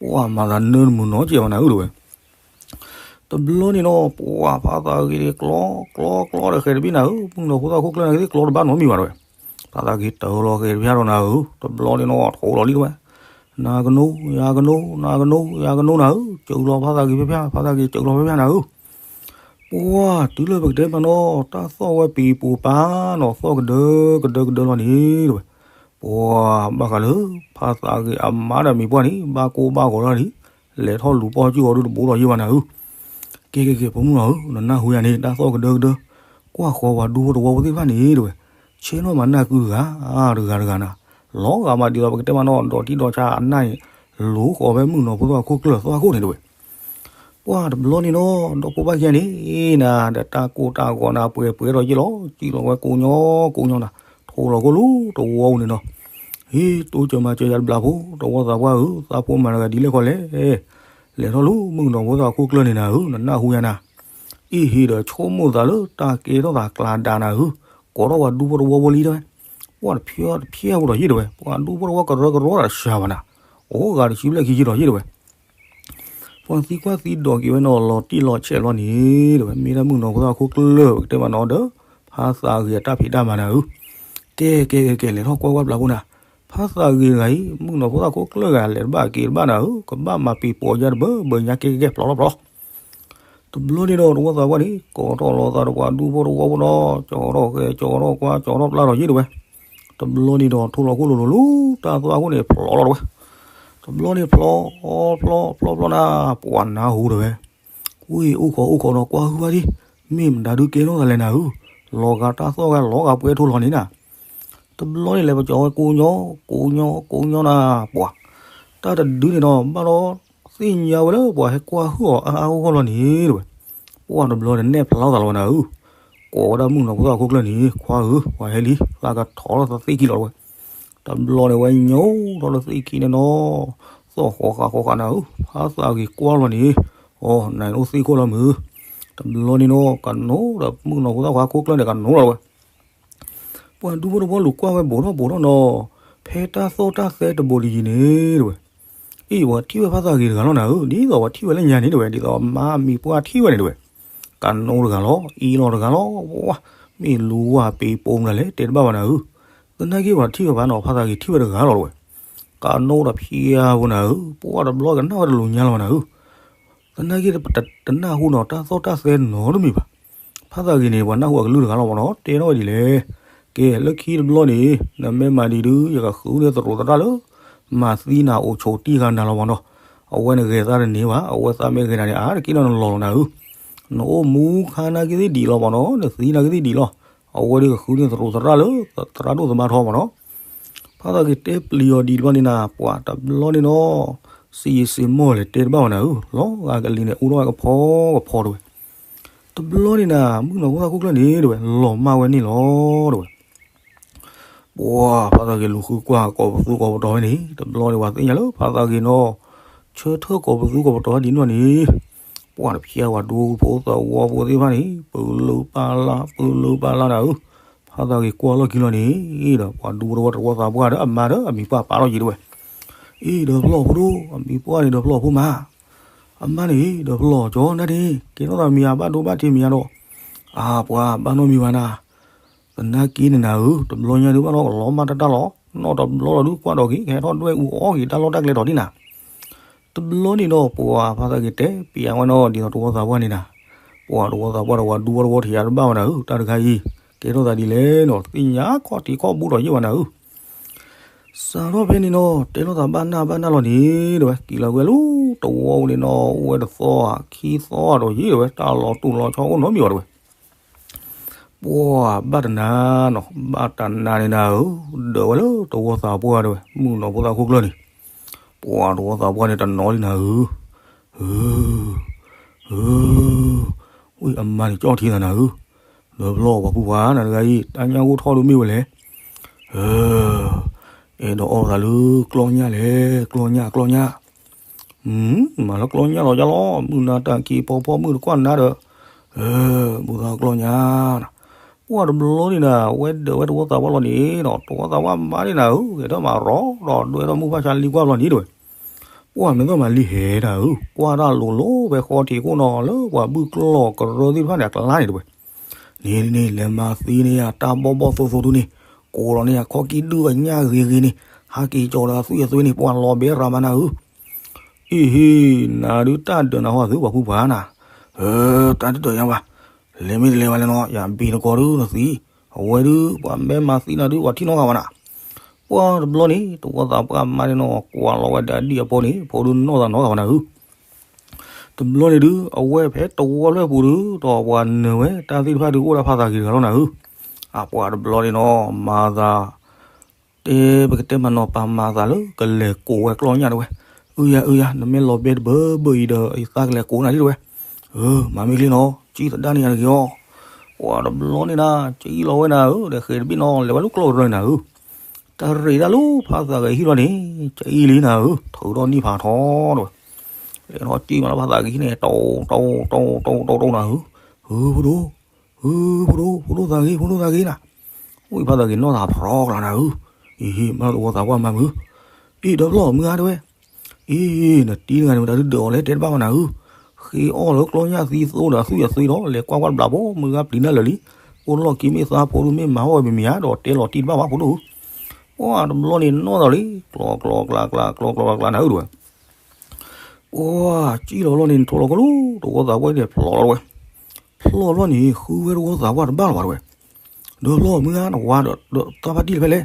ပှၤမၤသးနၢနမုာ်နီတစဲးဘၣ်နၤဧၢတဝဲ. တဘျီန့ၣ်ဒီး ပှၤဖါသးဂ့ၤန့ၣ် ကျီ ကျီ ကျီဒီးဃဲၤတဘ့ၣ်နၤဧၢ, မုၣ်ကနီၤဖိသၣ်ခိၣ်ကျၢၢ်န့ၣ် ကျီတဘၣ်နီတမံၤဘၣ်တဝဲ. ဖါသးဂ့ၤတၢ်လီၤဃဲၤတဘ့ၣ်ဒီးနၤဧၢ, တဘျီန့ၣ်ဒီး ထိလီၤလံတဝဲ. နၤကနိ ယၤကနိ နၤကနိ ယၤကနိနၤဧၢ, စၢၤလီၤဖါသးဂ့ၤဖဲဖဲ ဖါသးဂ့ၤစၢၤလီၤဖဲဖဲနၤဧၢ. ပှၤတုၤလၢပကတဲမးနီၤ တၢ်သီၣ်ဝဲပံၤပူၤပာ်နီၤ သီၣ်ကဒၢကဒၢကဒၢလီၤန့ၣ်တဝဲ. ပှၤဘၣ်ဃးလၢ ဖါသးဂ့ၤအမါဒီးမံၤပှၢ်န့ၣ် ဘၣ်ကိၢ်ဘၣ်ဂီၤလီၤလံ, လဲၤထီၣ်လူၤပီၢ်စုၣ်အီၤဒုတဘိလီၤယ့ၢ်ဘၣ်နၤဧၢ. ကဲကဲကဲ ဖိမုၣ်လီၤဧၢ, နနၢ်ဟူယၤန့ၣ် တၢ်သီၣ်ကဒၢကဒၢ, ကွၢ်ဃီၤပှၤဒူဖိတဝီဖိသ့ၣ်တဖၣ်န့ၣ်တဝဲ, ဆဲးနီၣ်မၤနၢ်ကုတဂၤ တဂၤတဂၤနၤ, လီၤဂာ်မးဒ်သိးပကတဲမးနီၤ ဒီးတံၢ်ဒီးဆါအနၢ်န့ၣ် လူၤဃီၤဖဲမုၣ်ကနီၤဖိသၣ်ခိၣ်ကျၢၢ်သီခိၣ်န့ၣ်တဝဲ. ပှၢ်တဘျီန့ၣ်နီၤ ဒီဖိဘၣ်ခံဂၤန့ၣ် နၤ ဒီးတၢ်ကိၢ်တၢ်ဂီၤနၤ ပှဲၤပှဲၤဒီးယ့ၣ်လီၤ စံၣ်လီၤဝဲကိးညီကိးညီနၤ ထိးလီၤခိၣ်လိၤတဝီပူၤန့ၣ်နီၤ. ဟ့ၣ် တိစၢၤမၤစၢၤယၤတဘျီဖိ တဝီသးပှၢ်ဧၢ သးဖိမၤတဂၤဒ်လဲၣ်ခီလဲၣ် လဲၤထီၣ်လၢမုၣ်ကနီၤဖိသၣ်ခိၣ်ကျၢၢ်န့ၣ်နၤဧၢ နနၢ်ဟူယၤနၤ. အံၤဟ့ၣ်ဒီးဆိကမိၣ်သးလၢတၢ်ကဲထီၣ်သးကျါဒါနၤဧၢ, ကိးထီၣ်ပှၤဒူဖိတဝီဖိလံတဲဝဲ, ပှၢ်တဖျဲတဖျဲဖိဒီးယ့ၣ်တဲဝဲ, ပှၤဒူဖိတဝီကရၢကရိတၢ်တဆှးဘၣ်နၤ, အိၣ်ဂၤတဆံဘျဲၣ်ခံဆံဒီးယ့ၣ်တဲဝဲ. ပှၤသံကွၢ်သံဒိးက့ၤဝဲနီၤ လီၤတံၢ်လီၤဆဲးဘျီန့ၣ်တဲဝဲ, မ့ၢ်ဒၣ်မုၣ်ကနီၤဖိသၣ်ခိၣ်ကျၢၢ် ပကတဲမးနီၤဒီး ဖါသးဂ့ၤအတၢ်ဖံးတၢ်မၤနၤဧၢ. ကဲကဲကဲကဲ လဲၤထီၣ်ကွၢ်ကွၢ်ပျၢ်ဖိနၤ, ဖါသးဂ့ၤတဂၤအံၤ မုၣ်ကနီၤဖိသၣ်ခိၣ်ကျၢၢ်ဂၤ လဲၤတဘၣ်က့ၤတဘၣ်နၤဧၢ, ကဘၣ်မၤပံၤပိာ်ယါတဘၢဘၢညါ ကဲကဲကဲ ဖျိးလီၤဖျိး. တဘျီန့ၣ်ဒီး တဝီသးပှၢ်န့ၣ် ကိးထီၣ်လီၤသးဒီးပှၤဒူဖိတဝီဖိနီၤ, ကၠီထီၣ်ဃဲၤ ကၠီထီၣ်ကွၢ် ကၠီထီၣ်ပျၢ်ဒီးယ့ၣ်တဲဝဲ. တဘျီန့ၣ်ဒီး ထိၣ်လီၤခိၣ်လိၤလိၤလၢတၢ်သွါခိၣ်န့ၣ် ဖျိးလီၤတဲဝဲ. တဘျီန့ၣ်ဖျိး ဖျိး ဖျိး ဖျိးနၤ, ပှၤနၢ်ဟူတဲဝဲ, ဝ့ၢ်အိၣ်ခိးအိၣ်ခိးဒီးကွၢ်ဟုၣ်ဘၣ်ဒံး, မ့ၢ်မတၤဒုကဲထီၣ်သးလဲၣ်နၤဧၢ, လီၤဂာ်တၢ်သွီၣ်ဂၤလီၤဂာ်ပှဲၤထိၣ်လီၤန့ၣ်နၤ. တဘျီန့ၣ်လဲၤပကၠီဝဲကိးညီ ကိးညီ ကိးညီနၤ, ပှၤ တၢ်တဒုန့ၣ်ဒီး ဘၣ်ဒီး သ့ၣ်ညါဝဲလၢပှၤဟဲကွၢ်ဟုၣ်အီၤအါအါဂီၢ်ဂီၢ်လီၤန့ၣ်တဲဝဲ. ပှၢ်တဘျီန့ၣ်နဲၣ်ဖျါသးလီၤဝဲနၤဧၢ, ကိးဝဲဒၣ်မုၣ်ကနီၤဖိသၣ်ခိၣ်ကျၢၢ်န့ၣ် ခွါဧၢ, ပှၤဟဲလံ သးကထီၣ်လၢသးသ့ၣ်ခံလီၤတဲဝဲ. တဘျီန့ၣ်ဝဲညိထီၣ်လၢသ့ၣ်ခံန့ၣ်နီၤ, သီၣ်ဃီဃာ်ဃီဃာ်နၤဧၢ, ဖါသးဂ့ၤကွၢ်လီၤန့ၣ်, အိ နအိၣ်သ့ၣ်ခိၣ်လီၤမုၢ်. တဘျီန့ၣ်နီၤ ကနိဒီးမုၣ်ကနီၤဖိသၣ်ခွါခိၣ်ကျၢၢ်န့ၣ် ကနိလီၤတဲဝဲ. ပှၤဒူဖိတဝီလူၤကွၢ်ဝဲဘူးထီၣ်ဘူးထီၣ်နီၤ, ဖဲတၢ်သီၣ်တၢ်သဲတဘိးတယံၤန့ၣ်တဲဝဲ, အံၤ ပှၤထံၣ်ဝဲဖါသးဂ့ၤတဂၤလီၤနၤဧၢ, ဒ်သိးပှၤထံၣ်ဝဲလၢညါန့ၣ်တဲဝဲ, ဒ်သိးမါအမံၤပှၢ်ထံၣ်ဝဲန့ၣ်တဲဝဲ. ကနိတဂၤလီၤ, အံၤလီၤတဂၤလီၤ, ဝါ, မ့ၢ်လူၤဝဲပ့ၤပိာ်မနုၤလဲၣ် တဲတဘၣ်ဘၣ်နၤဧၢ. သနာ်က့ပှၤထံၣ်ဝဲဘၣ်နီၤ ဖါသးဂ့ၤထံၣ်ဝဲတဂၤလီၤတဲဝဲ. ကနိဒီးဖျါဖိနၤဧၢ, ပှၢ်တဘျီကနၣ်ဝဲတလူၤညါလီၤနၤဧၢ. သနာ်က့တနၢ်ဟူနီၤ တၢ်သီၣ်တၢ်သဲနီတမံၤဘၣ်. ဖါသးဂ့ၤန့ၣ် ပှၤနၢ်ဟူအကလုၢ်တဂၤလီၤမးနီၤ, တဲထီၣ်ဝဲဒ်လဲၣ်. ကဲ လၢခံတဘျီန့ၣ် နမ့ၢ်မၤဒံးဒုး ယကဃုန့ၢ်သရူးသရၣ်လၢ မၤသံနၤအိၣ်ဆိးတံၢ်ဃာ်နၤလီၤမးနီၤ. အဝဲနဂဲၤသးတန့ၢ်ဘၣ်, အဝဲသးမ့ၢ်ဂဲၤနၤန့ၣ် အါတက့ၢ်နီၤနလီၤလီၤနၤဧၢ. နအိၣ်မူခါနာ်က့သ့ၣ်ဒံးလီၤမးနီၤ, နသံနာ်က့သ့ၣ်ဒံးလီၤ. အဝဲဒုးကဃုန့ၢ်သရူးသရၣ်လၢ သရၣ်ဒိၣ်သမါထီမးနီၤ. ဖါသးဂ့ၤတဲပျံၤအီၤဒ်တဘျီန့ၣ်နၤ, ပှၢ်တဘျီန့ၣ်နီၤ, စံးယံာ်စံးမီၢ်လဲၣ်တဲတဘၣ်ဝဲနၤဧၢ, လီၤဂာ်ကလံၤန့ၣ် အူထီၣ်ဝဲကဖီကဖီတဲဝဲ. တဘျီန့ၣ်နၤ မုၣ်ကနီၤဖိသၣ်ခိၣ်ကျၢၢ်န့ၣ်တဲဝဲ လီၤမၢ်ဝဲန့ၣ်လီၤတဲဝဲ. ပှၢ်ဖါသးဂ့ၤလူၤဃုကွၢ်ကိးပသူကိးပတီၤဝဲန့ၣ်, တဘျီန့ၣ်ပှၤသ့ၣ်ညါလၢဖါသးဂ့ၤနီၤ, ဆၢထၢၣ်ကိးပသူကိးပတီၤဝဲဒ်နီၢ်န့ၣ်, ပှၢ်တဖျါဝဲဒူဖိသဝီဖိသ့ၣ်တဖၣ်န့ၣ် ပူၤလူၤပာ်လၢ် ပူၤလူၤပာ်လၢ်နၤဧၢ. ဖါသးဂ့ၤကွၢ်လီၢ်ခံလီၤန့ၣ်ဒီး ပှၤဒူဖိတဝီသဝီသးပှၢ်ဒီးအမါဒီးအမံၤပှၢ်ပာ်လီၤယံၤတဲဝဲ. အံၤ ဒီးဖျီၣ်ဖိဒိၣ်, အမံၤပှၢ်န့ၣ် ဒီးဖျီၣ်ဖိမး, အမါန့ၣ် ဒီးဖျီၣ်ကၠီနၤန့ၣ် ကဲထီၣ်သးမံၤဧါ ဘၣ်ဒိဘၣ်ထံးမံၤဧါဒီး, အါ ပှၤဘၣ်နီတမံၤဘၣ်နၤ. သနာ်က့န့ၣ်နၤဧၢ, တဘျီညါဒုးဘၣ်နီၢ်ကလီၤမၢ်တၢ်တၢ်လီၤ, နီၢ်တဘျီလီၤဒုးကွၢ်ဒီးက့ၤ ကဟဲထီၣ်ဒွဲၣ်အူအီၣ်က့ၤတၢ်လီၢ်တၢ်ကျဲထီၣ်ဒ်နၤ. တဘျီန့ၣ်ဒီးပှၤဖါသးဂ့ၤတဲပျးဝဲနီၤ ဒ်သိးတဝီသးပှၢ်န့ၣ်နၤ, ပှၢ်တဝီသးပှၢ်ဒီးပှၤဒူဖိတဝီထံးယါတဘၣ်ဝဲနၤဧၢ, တၢ်တခါအံၤ ကဲထီၣ်သးဒ်လဲၣ်နီၤ သ့ၣ်ညါခီၣ်ထံးခီၣ်ဘိဒီးယ့ၣ်ဝဲနၤဧၢ. စးထီၣ်ဖဲန့ၣ်နီၤ တဲထီၣ်သးဘၣ်နၢ်ဘၣ်နၢ်လီၤန့ၣ်တဲဝဲ, ကံၤလီၤကွံာ်လၢတဝီပူၤန့ၣ်နီၤ အိၣ်ဝဲတသီခံသီဒီးယ့ၣ်တဲဝဲ, တၢ်လီၤတူာ်လီၤဆီအိၣ်နီတမံၤဘၣ်တဲဝဲ. ပှၢ်ဘၣ်တနၤနီၤ ဘၣ်တနၤန့ၣ်နၤဧၢ, ဒၢးဝဲလၢတဝီသးပှၢ်တဲဝဲ မုၣ်ကနီၤဖိသၣ်ခိၣ်ကျၢၢ်န့ၣ်, ပှၢ်တဝီသးပှၢ်န့ၣ်တနီၤလံနၤဧၢ. ဧၢ ဧၢ ဝံၤအမါန့ၣ်ကၠီၣ်ထံသးနၤဧၢ, ဒီးဖျီၣ်ပှၤဖုပှၢ်နၤတဂၤအံၤ တၢ်ညၣ်ဂိၢ်ထီၣ်ဒုးမ့ၢ်ဝဲလဲၣ်. ဧၢ အဲၣ်ဒိးအီၣ်သးလၢကျီၢ်ညၣ်လဲၣ် ကျီၢ်ညၣ်ကျီၢ်ညၣ်. မၤလၢကျီၢ်ညၣ်လီၤယါလီၤ မုၢ်နၤတၢ်က့ၤဖီဖီမုၢ်တကွၢ်နၤဒီး, ဘူၣ်သးကျီၢ်ညၣ်. ပှၢ်တဘျီန့ၣ်နၤ ဝဲဒၢးဝဲတဝီသးပှၢ်လီၤန့ၣ်ဒီး တဝီသးပှၢ်မါန့ၣ်နၤဧၢ, ဂဲၤထီၣ်မၤရီဒီးဒွဲၣ်ထီၣ်မုၢ်ဘၣ်ဆါလံကွၢ်ဘျီန့ၣ်တဲဝဲ. ပှၢ်မ့ၢ်သီၣ်မၤလံဟဲနၤဧၢ, ကွၢ်တၢ်လိၤလိၤဖဲဃီထံးခိၣ်နီၤ လၢပှၤဘုၣ်ကျီၢ်ကရၢသ့ၣ်တဖၣ်န့ၣ်အကျါန့ၣ်တဲဝဲ. န့ၣ်န့ၣ် လဲၤမၤသံန့ၢ်ယၤတၢ်ဘီၣ်ဘီၣ်သိသိဒုန့ၣ်, ကိးလီၤန့ၢ်ယၤခီၣ်ကံၢ်ဒုၣ်အညၣ်ဂ့ၤဂ့ၤန့ၣ်, ဟးက့ၤကၠီၤဒီးအသွံၣ်အသွဲန့ၣ် ပှၢ်လီၤဘဲရၤမးနၤဧၢ. အံၤဟံၤ နၤဒုးတၢ်ဒၢးနၤဟီၣ်သုပှၤဖုပှၢ်နၤ. အၢ တၢ်တဒၢးယါဘၣ်, လဲၤမ့ၢ်တလဲၤဘၣ်လဲၣ်နီၤ ယဘံနကိးဒုးနသံ, အဝဲဒုး ပှၤမ့ၢ်မၤသံနၤဒုး ပှၤထံၣ်နီတဂၤဘၣ်နၤ. ပှၢ်တဘျီန့ၣ် တဝီသးပှၢ်မါန့ၣ်နီၤ ကွၢ်လီၤဝဲဒၣ်ဒ်အဖိန့ၣ် ဖိဒုးနီၢ်သးနီတဂၤဘၣ်နၤဧၢ. တဘျီန့ၣ်ဒုး အဝဲဖဲတဝီလွဲၢ်ပူၤဒုး ဒီးပှၤနၢၤဝဲတၢ်သ့ၣ်တဖၣ်ဒုး အိၣ်ဒၣ်ဖါသးဂ့ၤတဂၤလီၤနၤဧၢ. အပှၤတဘျီန့ၣ်နီၤ မၤသး တဲပကတဲမၤနီၤ ပာ်မၤသးလၢကလဲၤကိးဝဲကျီၢ်ညၣ်တဝဲ, အုယၤအုယၤ နမ့ၢ်လီၤဘဲတဘၢဘၢအံၤဒီး ယသးကလဲၤကိးနၤဒ်တဝဲ, အမၤမ့ၢ်ချ့နီၤ ကံၣ်သဒၣ်န့ၢ်ယၤတဂ့ၤအီၤ, ပှၤတဘျီန့ၣ်နၤ ကံၣ်လီၤဝဲနၤဧၢ ဒီးဃဲၤတဘ့ၣ်နီၤ လဲၤဝဲလၢကျီၢ်ကရၢနၤဧၢ, တၢ်ရ့းဒၣ်လၢဖးသးဂဲၤဟံၣ်လီၤန့ၣ် ကအံၤလံနၤဧၢ ထုးထီၣ်န့ၢ်ဖးထီတဝဲ, လဲၤထီၣ်ကံၣ်မးလၢဖးသးဂဲၤဟံၣ်န့ၣ် တိတိတိတိတိတိနၤဧၢ, ဧၢ ဖိဒိၣ် ဧၢ ဖိဒိၣ် ဖိဒိၣ်သးဂ့ၤ ဖိဒိၣ်သးဂ့ၤနၤ, အိၣ်ဖးသးဂ့ၤနီၢ်သးဖရီကလၤနၤဧၢ, အံၤ မ့ၢ်သဝီသးပှၢ်မၤမုာ်, အံၤ ဒီဖျီၣ်မုၢ်ဂၤတဝဲ, အံၤ နတံၤတဂၤန့ၣ် မတၤဒုးဒၢးအီၤလဲၣ် တဲတဘၣ်မးနၤဧၢ, ဃ့အီၣ်လၢကျီၢ်ညၣ်သံသိဒီးအသွံၣ်အသွံၣ်ဒီး လဲၤကွၢ်ကွၢ်တဘျီဖိ မုၢ်ဂၤပျံၤနၢ်လၢာ်လံ, အိၣ်လီၢ်ခံမ့ၢ်သးဖိဒုးမ့ၢ်မၤဟီၣ်ဝဲပမံၤဧါ ဒီးတဲလီၤတံၢ်တဘၣ်ဘၣ်ဖိဒိၣ်ဧၢ, ပှၤတဘျီန့ၣ်နီၢ်သးလံ ကျီကျီကျါကျါ ကျီကျီကျါကျါနၤဧၢတဝဲ ပှၤကံၣ်လီၤလီၤန့ၣ် နထိလီၤကီၢ်လီၤ တဝီသးပှၢ်န့ၣ်ဖျိးလီၤတဝဲ, ဖျိးလီၤန့ၣ် ဃုဝဲတဝီသးပှၢ်တဘၣ်လီၤဘၣ်တဝဲ, ဒီဖျီၣ်မုၢ်ဂၤ နဝၤဒီးသးဖါတံၢ်လၢဖဲလဲၣ်,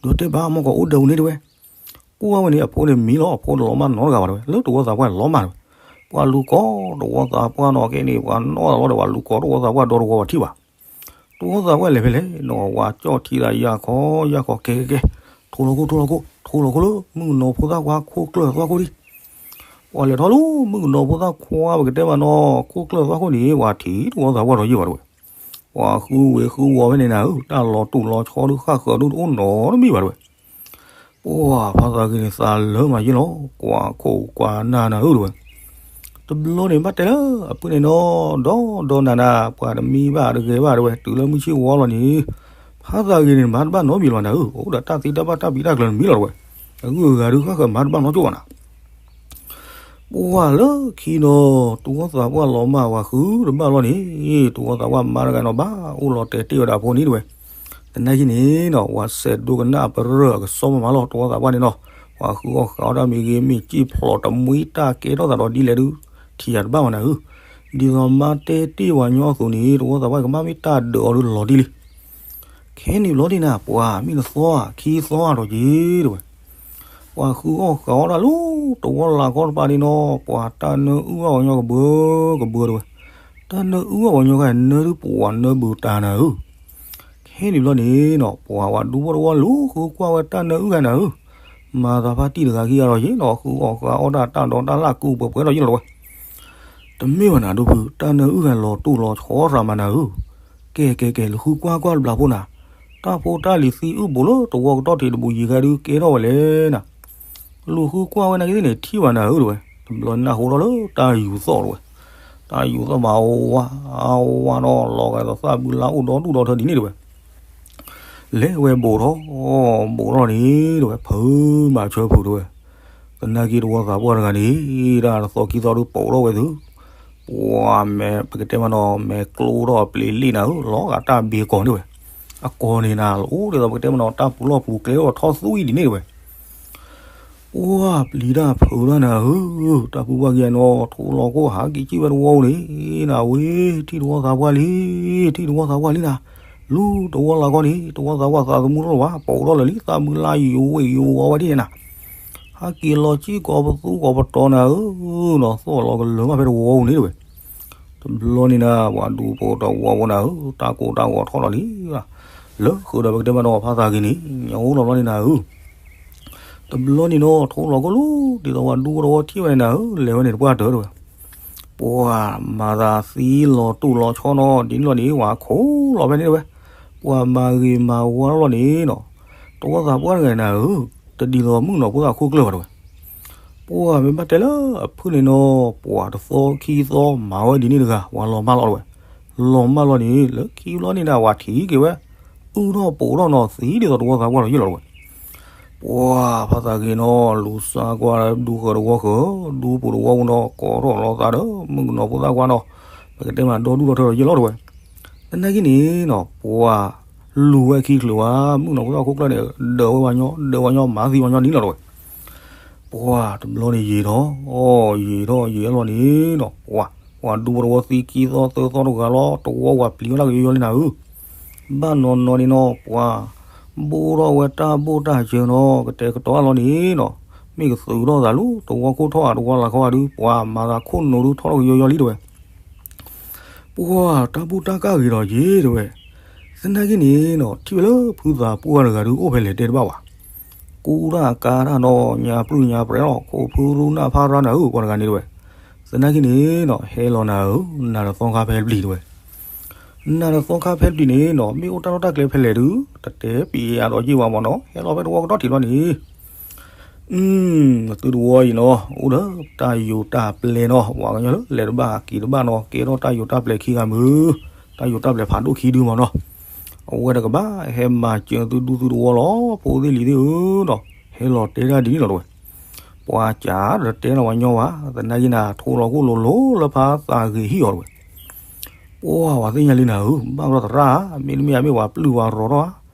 ဒီးတဲဘၣ်မီၢ်ကီးအိၣ်ဒီးအူန့ၣ်တဝဲ, ကွၢ်ဝဲန့ၣ် အဖိန့ၣ်မံလီၤ အဖိတလီၤမၢ်နီတဂၤဘၣ်တဝဲ လၢတဝီသးပှၢ်လီၤမၢ်တဝဲ, ပှၤလူၤကိးတဝီသးပှၢ်နီၢ်ကဲန့ၣ် ပှၤနီၢ်သးလီၤဒီး ပှၤလူၤကိးတဝီသးပှၢ်ဒီတဝီထံၣ်ဘၣ် တဝီသးပှၢ်လဲၤဖဲလဲၣ် နဝၤကၠီၣ်ထံသးယၢ်ခီယၢ်ခီ ကဲကဲကဲ, ထိလီၤခိၣ်ထိလီၤခိၣ် ထိလီၤခိၣ်လၢ မုၣ်ကနီၤဖိသၣ်ခွါခိၣ်ကျၢၢ်သီခိၣ်ဒံး, ပှၤလဲၤထီၣ်လၢ မုၣ်ကနီၤဖိသၣ်ခွါ ပကတဲမးနီၤ ခိၣ်ကျၢၢ်သီခိၣ်န့ၣ် ပှၤထံၣ်တဝီသးပှၢ်ဒီးယံာ်ဘၣ်တဝဲ, ပှၤဃုဝ့ၤဃုဝီၤဖဲန့ၣ်နၤဧၢ တၢ်လီၤတူၢ်လီၤဆီဒုးဃၣ်ဃၢၤဒုးတအိၣ်နီတမံၤဘၣ်တဝဲ ပှၤဖးသးဂ့ၤန့ၣ် သးလၢမၤယ့ၢ်လီၤ ကွၢ်ခိၣ်ကွၢ်နၢ်နၤဧၢတဝဲ, တဘျီန့ၣ် ဘၣ်တဲလၢအဖုန့ၣ်နီၤ ဒီဒီနၤနၤ ပှၤတမံဘၣ်တဂဲၤဘၣ်တဝဲ တုၤလၢမုၢ်ဆ့ၣ်ဝီလီၤန့ၣ်, ဖးသးဂ့ၤန့ၣ် မၤတဘၣ်နီတမံၤလီၤနၤဧၢ အိၣ်ဒီးတၢ်သ့တၢ်ဘၣ်တၢ်ပျံၤတၢ်ကျၢၤတမံၤလီၤတဝဲ, အဂုၤအဂၤဒုးဃၣ်ဃၢၤမၤတဘၣ်နီကၠိၣ်ဘၣ်နၤ ပှၤလၢခံနီၤ တဝီသးပှၢ်လီၤမၢ်ဝၤဃုတဘၣ်လီၤန့ၣ်, တဝီသးပှၢ်မါတဂၤနီၤ ဘၣ်အိၣ်လီၤတဲာ်တ့ၢ်ဝဲဒၣ်အဖိန့ၣ်တဝဲ, သနာ်က့န့ၣ်နီၤ ပှၤစဲးဒိကနၣ်အပရၢၢ်အကစီၣ်မးမးလီၤ တဝီသးပှၢ်န့ၣ်နီၤ, ပှၤဃုအီၣ်ဃးအီၣ်တၢ်မ့ၢ်ဂ့ၤ မ့ၢ်စံၣ်ဖျိးတမှံတၢ်ကဲထီၣ်သးဒီးဒ်လဲၣ်ဒုး ထံၣ်ယၤတဘၣ်မးနၤဧၢ, ဒ်သိးမါတဲတ့ၢ်ပှၤညီအသိးန့ၣ် တဝီသးပှၢ်ကမၣ်မ့ၢ်တၢ်ဒၢးအီၤဒုးလီၤတံၢ်လံ ခဲန့ၣ်ဘျီန့ၣ်နၤ ပှၤမ့ၢ်တသီဧါ ခံသီဧါဒီးက့ၤတဝဲ, ပှၤဃုအီၣ်ဃးအီၣ်တၢ်လၢတဝီလၢ်ကီၢ်တပၤန့ၣ်နီၤ ပှၤတၢ်နၢအုၣ်အီၣ်ပှၤညီကဘၢကဘၢတဝဲ, တၢ်နၢအုၣ်အီၣ်ပှၤညီခါ နၢဒုးပှၤနၢဘုးတၢ်နၤဧၢ, ခဲန့ၣ်ဘျီန့ၣ်နီၤ ပှၤဝၤဒူဖိတဝီလူၤဃုကွၢ်ဝဲတၢ်နၢအုၣ်ဂၤနၤဧၢ, မၤသးဖါတံၢ်တဂၤခံဂၤဒီးယ့ၢ်နီၤ ဃုအီၣ်ဃးအီၣ်တၢ်တၢ်ဒီးတၢ်လၢ်ကူပှဲၤပှဲၤဒီးယ့ၢ်လီၤတဝဲ တမ့ၢ်ဘၣ်နၤဒိဖု တၢ်နၢအုၣ်ဂၤလီၤတိၢ်လီၤဆီရၤမးနၤဧၢ, ကဲကဲကဲ လူၤဃုကွၢ်ကွၢ်တဘျီဖိနၤ, တၢ်ဖိတၢ်လံၤသံအုၣ်ဘူးလၢတဝီကတီၢ်ထံးတဘူးယံၤဂၤဒုးကဲထီၣ်ဝဲလဲၣ်နၤ, လူၤဃုကွၢ်ဝဲနာ်က့သ့ၣ်န့ၣ် ထံၣ်ဘၣ်နၤဧၢတဝဲ, တဘျီနၢ်ဟူထီၣ်လၢတၢ်ယူၤသီၣ်တဝဲ, တၢ်ယူၤသီၣ်မးဝါ ဝါနီၤ လီၤဂာ်ဒီးသၣ်ဘုလါအိၣ်ဒီဒူၣ်ဒီထၢဒ်န့ၣ်တဝဲ လဲၤဝဲဘိးထီၣ် ဘိးထီၣ်န့ၣ်တဝဲ ဖုမၤဆၢဖုးတဝဲ, သနာ်က့တဝီသးပှၢ်တဂၤန့ၣ် တၢ်တသီခံသီဒုးပိာ်ထီၣ်ဝဲသု, ပှၤမဲာ် ပကတဲမးနီၤ မဲာ်ကျိထီၣ်အပျ့ၤလ့ၣ်နၤဧၢ လီၤဂာ်တၢ်ဘ့ၣ်ကီၤန့ၣ်ဝဲ, အကီၤန့ၣ်နၤ အိၣ်ဒ်သိးပကတဲမးနီၤ တၢ်ပူၤလီၢ်ပူၤကျဲအိၣ်ထီၣ်သွံၣ်ဒ်န့ၣ်တဝဲ ပှၤပျံၤတၢ်ဖုးတၢ်နၤဧၢ, တၢ်ဖုပှၢ်ကံနီၤ ထိလီၤခိၣ်ဟးက့ၤကံၣ်ဝဲတဝီန့ၣ်, နဝ့ၢ် ထံၣ်တဝီသးပှၢ်လံ, ထံၣ်တဝီသးပှၢ်လံနၤ, လူၤတဝီလၢ်ကီၢ်န့ၣ် တဝီသးပှၢ်သးသမူထီၣ်လၢၤဘၣ် ပိာ်ထီၣ်လၢာ်လံ သၣ်မုၢ်လါယိၤဝ့ၢ်ယိၤဝီဝဲဒ်န့ၣ်နၤ, ဟးက့ၤလီၤကံၣ်ကိးပသူကိးပတီၤနၤဧၢ, နီၤသီၣ်လီၤကလၢၤမးဖဲတဝီပူၤန့ၣ်တဝဲ တဘျီန့ၣ်နၤ ပှၤဒူဖိတဝီဖိနၤဧၢ, တၢ်ကိၢ်တၢ်ဂီၤထီၣ်လီၤလံ, လၢဃုာ်ဒီးပကတဲမးနီၤဖးသးဂ့ၤန့ၣ် ညၣ်အိၣ်လီၤဘျီန့ၣ်နၤဧၢ, တဘျီန့ၣ်နီၤ ထိလီၤခိၣ်လူၤ ဒ်သိးပှၤဒူဖိတဝီထံၣ်ဝဲန့ၣ်နၤဧၢ လဲၤဝဲန့ၣ်တပှၢ်တၢၢ်တဝဲ, ပှၤမၤသးသံလီၤတူၢ်လီၤဆီနီၤ ဒ်န့ၣ်လီၤန့ၣ် ပှၤခိးလီၤဖဲန့ၣ်တဝဲ, ပှၤမၤဂ့ၤမၤဝါလီၤန့ၣ်နီၤ, တဝီသးပှၢ်တဂၤနၤဧၢ, တဒ်သိးမုၣ်ကနီၤဖိသၣ်ခိၣ်ကျၢၢ်ဘၣ်တဝဲ ပှၤမ့ၢ်ဘၣ်တဲလၢအဖုၣ်န့ၣ်နီၤ ပှၤတသီခံသီမၤဝဲဒ်န့ၣ်တဂၤ ပှၤလီၤမၢ်လီၤတဝဲ, လီၤမၢ်လီၤန့ၣ် လၢခံဘျီန့ၣ်နၤ ပှၤထံၣ်က့ၤဝဲ အုၣ်ထီၣ်ပိာ်ထီၣ်နီၤ သံဒ်သိးတဝီသးပှၢ်ဒီးယ့ၢ်လီၤတဝဲ, ပှၤဖးသးဂ့ၤနီၤ လူၤစါကွၢ်ဒူဃၢၤတဝီဃၢၤ ဒူပူၤတဝီပူၤနီၤ ကိးထီၣ်လီၤသးဒီး မုၣ်ကနီၤဖိသၣ်ခွါနီၤ, ပကတဲမးဒီဒူၣ်ဒီထၢဒီးယ့ၢ်လီၤတဝဲ, သနာ်က့န့ၣ်နီၤ ပှၤလူၤဝဲခံချုးဝဲ မုၣ်ကနီၤဖိသၣ်ခိၣ်ကျၢၢ်န့ၣ် ဒၢးဝဲပှၤညီ ဒၢးပှၤညီ မၤသံပှၤညီန့ၣ်လီၤတဝဲ ပှၤတဘျီန့ၣ်ယံာ်ထီၣ် ယံာ်ထီၣ်ယံာ်လီၤန့ၣ်နီၤ ပှၤ ပှၤဒူဖိတဝီသံခံသီသၢသီတဂၤလီၤ တဝီပှၤပျံၤဝဲဒၣ်ကယီယီလံနၤဧၢ, ဘၣ်နီၤနီၤန့ၣ်နီၤ ပှၤ ဘိၣ်ထီၣ်ဝဲတၢ်ဘိၣ်တၢ်စၢၤနီၤ ကတဲာ်ကတီၤအလီၢ်န့ၣ်နီၤ မ့ၢ်ကသုးထီၣ်သးလူၤ တဝီခိၣ်ထီၣ်ဧါ တဝီလၢ်ခီဧါဒုး ပှၤမၤသးခိၣ်နူာ်ဒုးထီၣ်ထီၣ်ကယီယီလံတဝဲ ပှၤတၢ်ဘူၣ်တၢ်ကၢ်ဂ့ၤဒီးယ့ၢ်တဝဲ, သနာ်က့န့ၣ်နီၤ ထံၣ်ဝဲလၢဖုသးပှၢ်တဂၤဒုးအိၣ်ဖဲလဲၣ်တဲတဘၣ်ဘၣ်, ကူတၢ်ကၤတၢ်နီၤ ညါပြုၢ်ညါပြဲးလီၤ ခိၣ်ဖုရူနၢ်ဖးရၢ်နၤဧၢ ပှၤတဂၤန့ၣ်တဲဝဲ. သနာ်က့န့ၣ်နီၤ ဟဲလီၤနၤဧၢ, နၤဒီးသီခါဖဲတပျံၤတဲဝဲ. နၤဒီးသီခါဖဲတပျံၤန့ၣ်နီၤ မ့ၢ်အိၣ်တၢ်လီၢ်တၢ်ကျဲဖဲလဲၣ်ဒုး တတဲပျံၤယၤဒီးယ့ၢ်ဝဲမၢ်နီၤ ဟဲလီၤဖဲတဝီကဒီးထံးလီၤန့ၣ် အ သုတဝီအံၤနီၤ အိၣ်ဒီးတၢ်ယိာ်တၢ်ပျဲနီၤ ပှၤကညီလၢလဲၤတဘၣ်က့ၤတဘၣ်နီၤ ကဲထီၣ်တၢ်ယိာ်တၢ်ပျဲခံဂၤမုၢ် တၢ်ယိာ်တၢ်ပျဲဖးဒိၣ်ခံဒုမၢ်နီၤ အဝဲတကဘၣ်ဟဲမၤစၢၤသုဒူသုတဝီလီၤ ဖိသ့ၣ်လံၤသ့ၣ်ဧၢနီၤ ဟဲလီၤတဲတၢ်ဒ်န့ၣ်လီၤတဲဝဲ. ပှၤကးဒီးတဲလီၤဝဲညီဘၣ် သနာ်က့နၤ ထိလီၤခိၣ်လိၤလိၤလၢဖါသးဂ့ၤဟံၣ်အီၤတဲဝဲ. ပှၤဝဲသ့ၣ်ညါလံနၤဧၢ ဘၣ်ဘျီသရၣ် မ့တမ့ၢ်အမ့ၢ်ပှၤပျုၢ်ပှၤရီၤထီၣ်ဧါ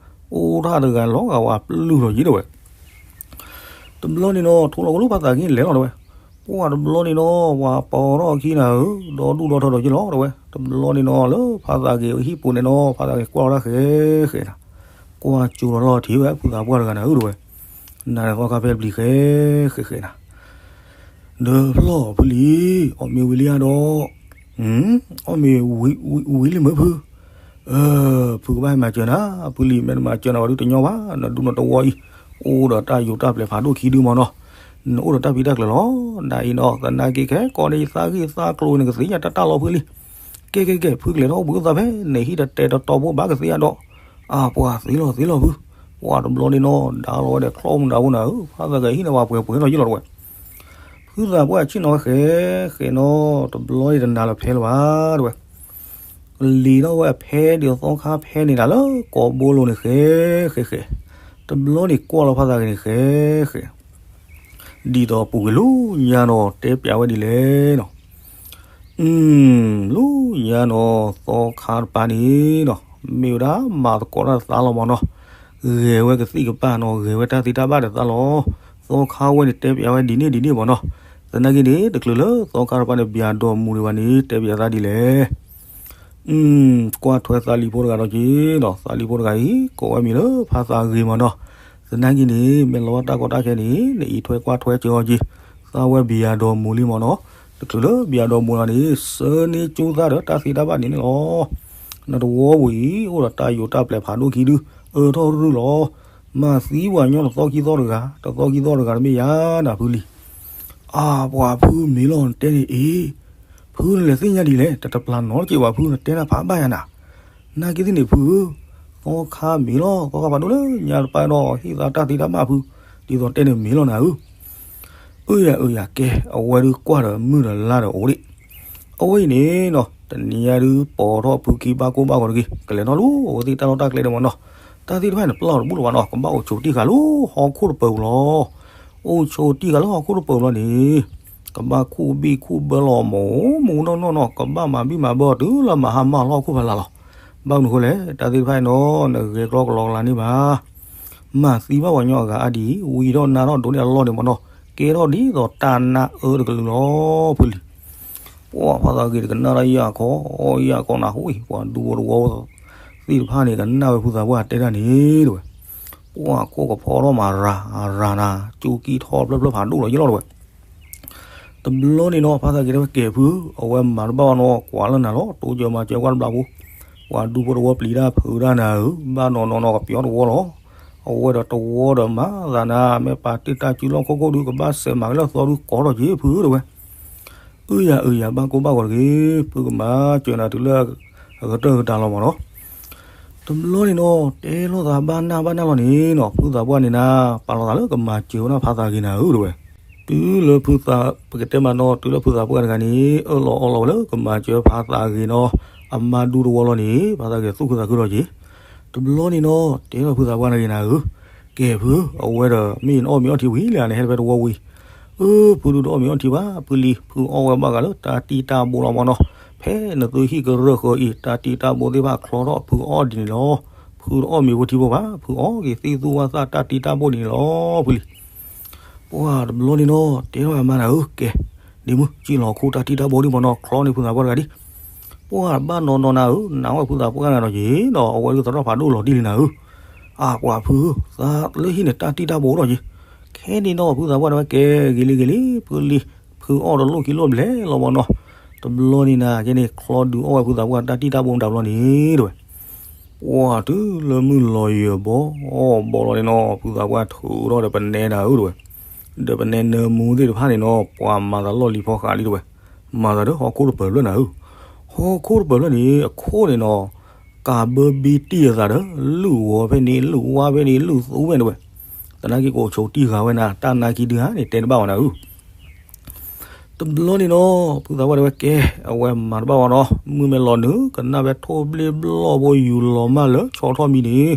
အိၣ်တၢ်တဂၤလီၤဂာ်ပှၤပျုၢ်ထီၣ်က့ၤတဲဝဲ. တဘျီန့ၣ်နီၤ ထိလီၤခိၣ်လၢဖါသးဂ့ၤလဲၤလီၤတဲဝဲ. ပှၤတဘျီန့ၣ်နီၤ ပှၤပိာ်ထီၣ်အခံနၤဧၢ ဒီဒူၣ်ဒီထၢဒီးက့ၤလီၤတဲဝဲ. တဘျီန့ၣ်နီၤ လၢဖါသးဂ့ၤဟံၣ်ပူၤန့ၣ်နီၤ ဖါသးဂ့ၤကွၢ်လီၤတၢ်ဃဲဃဲနၤ ကွၢ်ကၠိလီၤလီၤထံၣ်ဝဲဖုသးပှၢ်တဂၤနၤဧၢတဲဝဲ. နၤဒီးသီခါဖဲတပျံၤဃဲဃဲဃဲနၤ ဒီးဖျီၣ်ဖုလံၤ အီၣ်မ့ၤဝံၤလံဧါဒီး အီၣ်မ့ၤဝံၤလံမ့ၢ်ဖု ဖုကဘၣ်ဟဲမၤစၢၤနၤ ဖုလံၤ မ့ၢ်တမၤစၢၤနၤဝဲဒုးတညီဘၣ် နဒူနတဝီအံၤ အိၣ်ဒီးတၢ်ယိာ်တၢ်ပျဲဖးဒိၣ်ခံဒုမၢ်နီၤ နအိၣ်ဒီးတၢ်ဖံးတၢ်ကျၢၤလီၤ နၤအံၤနီၤ သနာ်က့ခဲကိးန့ၣ် ယသးဂ့ၢ်သးကျိၤန့ၣ် ကသ့ၣ်ညါတၢ်တၢ်လီၤဖုလံၤ ကဲကဲကဲ ဖုကလဲၤထီၣ်အိၣ်ဘှံးအိၣ်သါဖဲ နဟံၣ်တတဲာ်တတီၤဖိဘၣ်ကသ့ၣ်ညါဒီး အါပှၤသ့လီၤသ့လီၤဖု ပှၤတဘျီန့ၣ်နီၤ ဒါလီၤဝဲဒီးချီမူဒါဖိနၤဧၢ ဖါသးဂ့ၤဟံၣ်န့ၣ်ပှၤပှဲၤပှဲၤလီၤယ့ၢ်လီၤတဲဝဲ. ဖုသးပှၢ်ဆ့ၣ်နီၤဃဲဃဲနီၤ တဘျီန့ၣ်တနၤလၢဖဲလၢၤဘၣ်တဲဝဲ ကလံၤထီၣ်ဝဲအဖဲဒ်သိးသီခါဖဲန့ၣ်ဒၣ်လၢကိာ်ဘိလိၤန့ၣ်ဃဲဃဲဃဲ တဘျီန့ၣ်ကွၢ်လီၤဖါသးဂ့ၤန့ၣ်ဃဲဃဲ ဒ်သိးပူၤကွံာ်လၢညါနီၤ တဲပျးဝဲဒ်လဲၣ်နီၤ လၢညါနီၤ သီခါတပၤန့ၣ်နီၤ မ့ၢ်ဝဲဒၣ်မၤသကိးတၢ်သးလီၤမၢ်နီၤ ဂဲၤဝဲကသံၣ်ကပၢ်နီၤ ဂဲၤဝဲတၢ်သံတၢ်ဘၣ်ဒီးသးလီၤ သီခါဝဲန့ၣ်တဲပျးဝဲဒ်န့ၣ်ဒ်န့ၣ်မၢ်နီၤ သနာ်က့န့ၣ် တချုးလၢသီခါတပၤန့ၣ် ဘၠးဒီးမူၤဒံးဘၣ်န့ၣ် တဲပျးသးဒ်လဲၣ် ကွၢ်ထွဲသးလံဖိတဂၤဒီးက့ၤနီၤ သးလံဖိတဂၤအံၤ ကိးဝဲမံၤလၢဖါသးဂ့ၤမၢ်နီၤ သနာ်က့န့ၣ် မ့ၢ်လီၤတၢ်ကီတၢ်ခဲန့ၣ် နအံးထွဲကွၢ်ထွဲစၢၤအီၤက့ၤ သးဝဲဘၠးဒီးမူၤလံမၢ်နီၤ တချုးလၢဘၠးဒီးမူၤလီၤန့ၣ် ဆၢန့ၢ်ကၠိသးဒီးတၢ်သံတၢ်ဘၣ်န့ၣ်န့ၣ်လီၤ နတဝီပူၤအံၤ အိၣ်ဒီးတၢ်ယိာ်တၢ်ပျဲဖးဒိၣ်ခံဒု အၢထီၣ်ရုၢ်လီၤ မၤသံပှၤညီတသီခံသီတဂၤ တသီခံသီတဂၤတမ့ၢ်ယၤနၤဖုလံၤ အါပှၤဖုမ့ၢ်လီၤနတဲန့ၣ်အ့ ဖုနလဲၤသ့ၣ်ညါဒ်လဲၣ် တတပျၢ်နီတစဲးဘၣ်ဖု နတဲနၤဖးဘၣ်ယၤနၤ နာ်က့သ့ၣ်န့ၣ်ဖုဧၢ, သီခါမ့ၢ်လီၤ သီခါဖးဒိၣ်လၢညါတပၤဒီး ဟ့ၣ်သးတၢ်သံတၢ်ဘၣ်ဖု, ဒ်သိးတဲန့ၣ်မ့ၢ်လီၤနၤဧၢ. အၢယၤအၢယၤကဲ အဝဲဒုးကွၢ်ဒီးမုၢ်ဒီးလါဒီးအိၣ်ဒံး, အဝဲအံၤန့ၣ်နီၤ တနံၤညါဒုးပိာ်ထီၣ်ဖုခံဘၣ်ကိၢ်ဘၣ်ဂီၤတဂ့ၤ,ကလဲၤထီၣ်လၢအဝဲသ့ၣ်တၢ်လီၢ်တၢ်ကျဲဒၣ်မ့ၢ်နီၤ, တၢ်သ့ၣ်တဖၣ်န့ၣ်ပျၢ်အီၤတဘူၣ်လၢၤဘၣ်နီၤ ကဘၣ်အိၣ်ဆိးတံၢ်ဃာ်လၢဟီၣ်ခိၣ်တပၢၤပူၤလီၤ. အိၣ်ဆိးတံၢ်ဃာ်လၢဟီၣ်ခိၣ်တပၢၤပူၤလီၤန့ၣ် ကဘၣ်ခူၣ်ဘံၣ်ခူၣ်ဘၢလီၤ မူးမူးနီၢ်နီၢ်နီၤ ကဘၣ်မၤဘံၣ်မၤဘၢအီၤတုၤလၢမၤဟါမၢ်လၢဟီၣ်ခိၣ်ဖးလၢ်လီၤ. ဘၣ်မနုၤဃိလဲၣ် တၢ်သ့ၣ်တဖၣ်အံၤနီၤ နဂဲၤကျီကလီကလီန့ၢ်ဘၣ်. မၤသံဘၣ်ပှၤကညီအဂၤအါဒံး ဝံၤထီၣ်နါထီၣ်ဒိးန့ၢ်အလီၢ်န့ၣ်မ့ၢ်နီၤ ကဲထီၣ်ဒ်သိးတၢ်နါအၢတကလုာ်လီၤ ဖုလံၤ. ပှၤဖးသးဂ့ၤတကနၣ်တၢ်ယၢ်ခီ ယၢ်ခီနၤဟူအံၤ ပှၤဒူဖိတဝီသ့ၣ်တဖၣ်န့ၣ် ကနၣ်ဝဲဖုသးပှၢ်တဲတၢ်န့ၣ်တဝဲ ပှၤခိၣ်ကဖီထီၣ်မၤရၤရၤနၤ ကၠိကံထီၣ်ဖျၢၣ်ဖျၢၣ်ဖးဒိၣ်လီၤယဲလီၤတဝဲ တဘျီန့ၣ်နီၤ ဖးသးဂ့ၤတဲဝဲကဲဖု အဝဲမၤတဘၣ်ဘၣ်နီၤ ကွၢ်လၢနၤလီၤ တိစၢၤမၤစၢၤကွၢ်တဘျီဖိ ပှၤဒူဖိတဝီပျံၤတၢ်ဖုးတၢ်နၤဧၢ ဘၣ်နီၤနီၤနီၤကပျီတဝီလီၤ. အဝဲဒီးတဝီဒီးမၤသးနၤ မ့ၢ်ပာ်တ့ၢ်တၢ်စုလီၢ်ခိၣ်ခိၣ်ဒုး ကဘၣ်စဲးမၤကလၢသီဒုးကိးထီၣ်က့ဖုတဝဲ အၢယၤအၢယၤ ဘၣ်ကိၢ်ဘၣ်ဂီၤတဂ့ၤ ဖုကမၤစၢၤနၤတုၤလၢအကတၢၢ်ကတၢၢ်လီၤမ့ၢ်နီၤ. တဘျီန့ၣ်နီၤ တဲလိာ်သးဘၣ်နၢ်ဘၣ်နၢ်လီၤန့ၣ်နီၤ ဖုသးပှၢ်န့ၣ်နၤ ပာ်လီၤသးလၢကမၤစၢၤဝဲဒၣ်ဖးသးဂ့ၤနၤဧၢတဝဲ တုၤလၢဖုသး ပကတဲမးနီၤ တုၤလၢဖုသးပှၢ်တဂၤန့ၣ် အၢၣ်လီၤအီလီၤဝဲလၢကမၤစၢၤဖးသးဂ့ၤနီၤ အမါဒူတဝီလီၤန့ၣ် ဖးသးဂ့ၤသူၣ်ခုသးခုလီၤက့ၤ တဘျီန့ၣ်နီၤ တဲလီၤဖုသးပှၢ်တဂၤန့ၣ်နၤဧၢ, ကဲဖုဧၢ, အဝဲဒီးမ့ၢ်နအီၣ်မ့ၤအီထံဝံၤလံဧါ နဟဲလၢဖဲတဝီဝံၤ, အၢ ဖုဒုးတအီၣ်မ့ၤအီထံဘၣ်, ဖုလံၤ ဖုအီၣ်ဝဲဘၣ်ဂၤလၢတၢ်တံၢ်တၢ်ဘိလီၤမ့ၢ်နီၤ, ဖဲနသုဟံၣ်ကရၢၢ်ဃၢၤအံၤ တၢ်တံၢ်တၢ်ဘိသ့ၣ်တဖၣ်ချီထီၣ် ဖုအီၣ်ဒ်န့ၣ်လီၤ, ဖုတအီၣ်မ့ၤဝဲထံဖိဘၣ်, ဖုအီၣ်က့ၤသ့ၣ်သူၣ်ဝၣ်သၣ်တၢ်တံၢ်တၢ်ဘိဒ်န့ၣ်လီၤ ဖုလံၤ ပှၤတဘျီန့ၣ်နီၤ တဲထီၣ်အမါနၤဧၢ, ကဲ, ဒ်မုၢ် စံၣ်လီၤခိၣ်တၢ်တံၢ်တၢ်ဘိဒ်မ့ၢ်နီၤ ချီန့ၢ်ဖုသးပှၢ်တဂၤဒ်, ပှၤဘၣ်နီၤနီၤနၤဧၢ, နဝဲဖုသးပှၢ်တဂၤဒီးက့ၤနီၤ အဝဲဒုးသရၣ်ဖးဒိၣ်လီၤတံၢ်လံနၤဧၢ, အပှၤဖုဧၢ, သးလၢဟံၣ်န့ၣ်တၢ်တံၢ်တၢ်ဘိအိၣ်ထီၣ်က့ၤ, ခဲန့ၣ်နီၤ ဖုသးပှၢ်တဲဝဲကဲ ဂ့ၤလံဂ့ၤလံ, ဖုလံၤ ဖုအီၣ်တလိၣ်ခံလိၣ်ဘျဲၣ်လီၤမ့ၢ်နီၤ, တဘျီန့ၣ်နၤ ကဲန့ၣ် ချီဒုးအီၣ်ဝဲဖုသးပှၢ်တၢ်တံၢ်တၢ်ဘိမတၤဘျီန့ၣ် တဲဝဲ ပှၢ်တုၤလၢမုၢ်လီၤယၢၤဘီ, အီၣ်ဘီလီၤန့ၣ်နီၤ, ဖုသးပှၢ်ထုးထီၣ်ဒီးပနဲနၤဧၢ တဲဝဲ, ဒီးပနဲနၢမူသ့ၣ်တဖၣ်န့ၣ်နီၤ, ပှၤမၤသးလီၢ်လံၤဖီဃးလံ တဲဝဲ, မၤသးဒီးဟီၣ်ခိၣ်တပၢၤဖျၢၣ်နၤဧၢ, ဟီၣ်ခိၣ်တပၢၤဖျၢၣ်န့ၣ် အခိၣ်န့ၣ်နီၤ, ကးဘၢဘ့တံၢ်အသးဒီး လုၢ်ဝီဖဲန့ၣ် လုၢ်ဝါဖဲန့ၣ် လုၢ်သူဖဲန့ၣ် တဲဝဲ, သနာ်က့ကိးဆိးတံၢ်ဃာ်ဝဲနၤ, တၢ်နာ်က့ဒုဧါန့ၣ် တဲတဘၣ်ဝဲနၤဧၢ တဘျီန့ၣ်နီၤ, ဖုသးပှၢ်တဲဝဲကဲ, အဝဲမၤတဘၣ်ဝဲနီၤ, မုၢ်မ့ၢ်လီၤနုာ် ကနၣ်ဖဲထိၣ်ဘျ့ဘျီၣ်ဖိယူၤလီၤမၢ်လၢဆီထီၣ်မံန့ၣ်,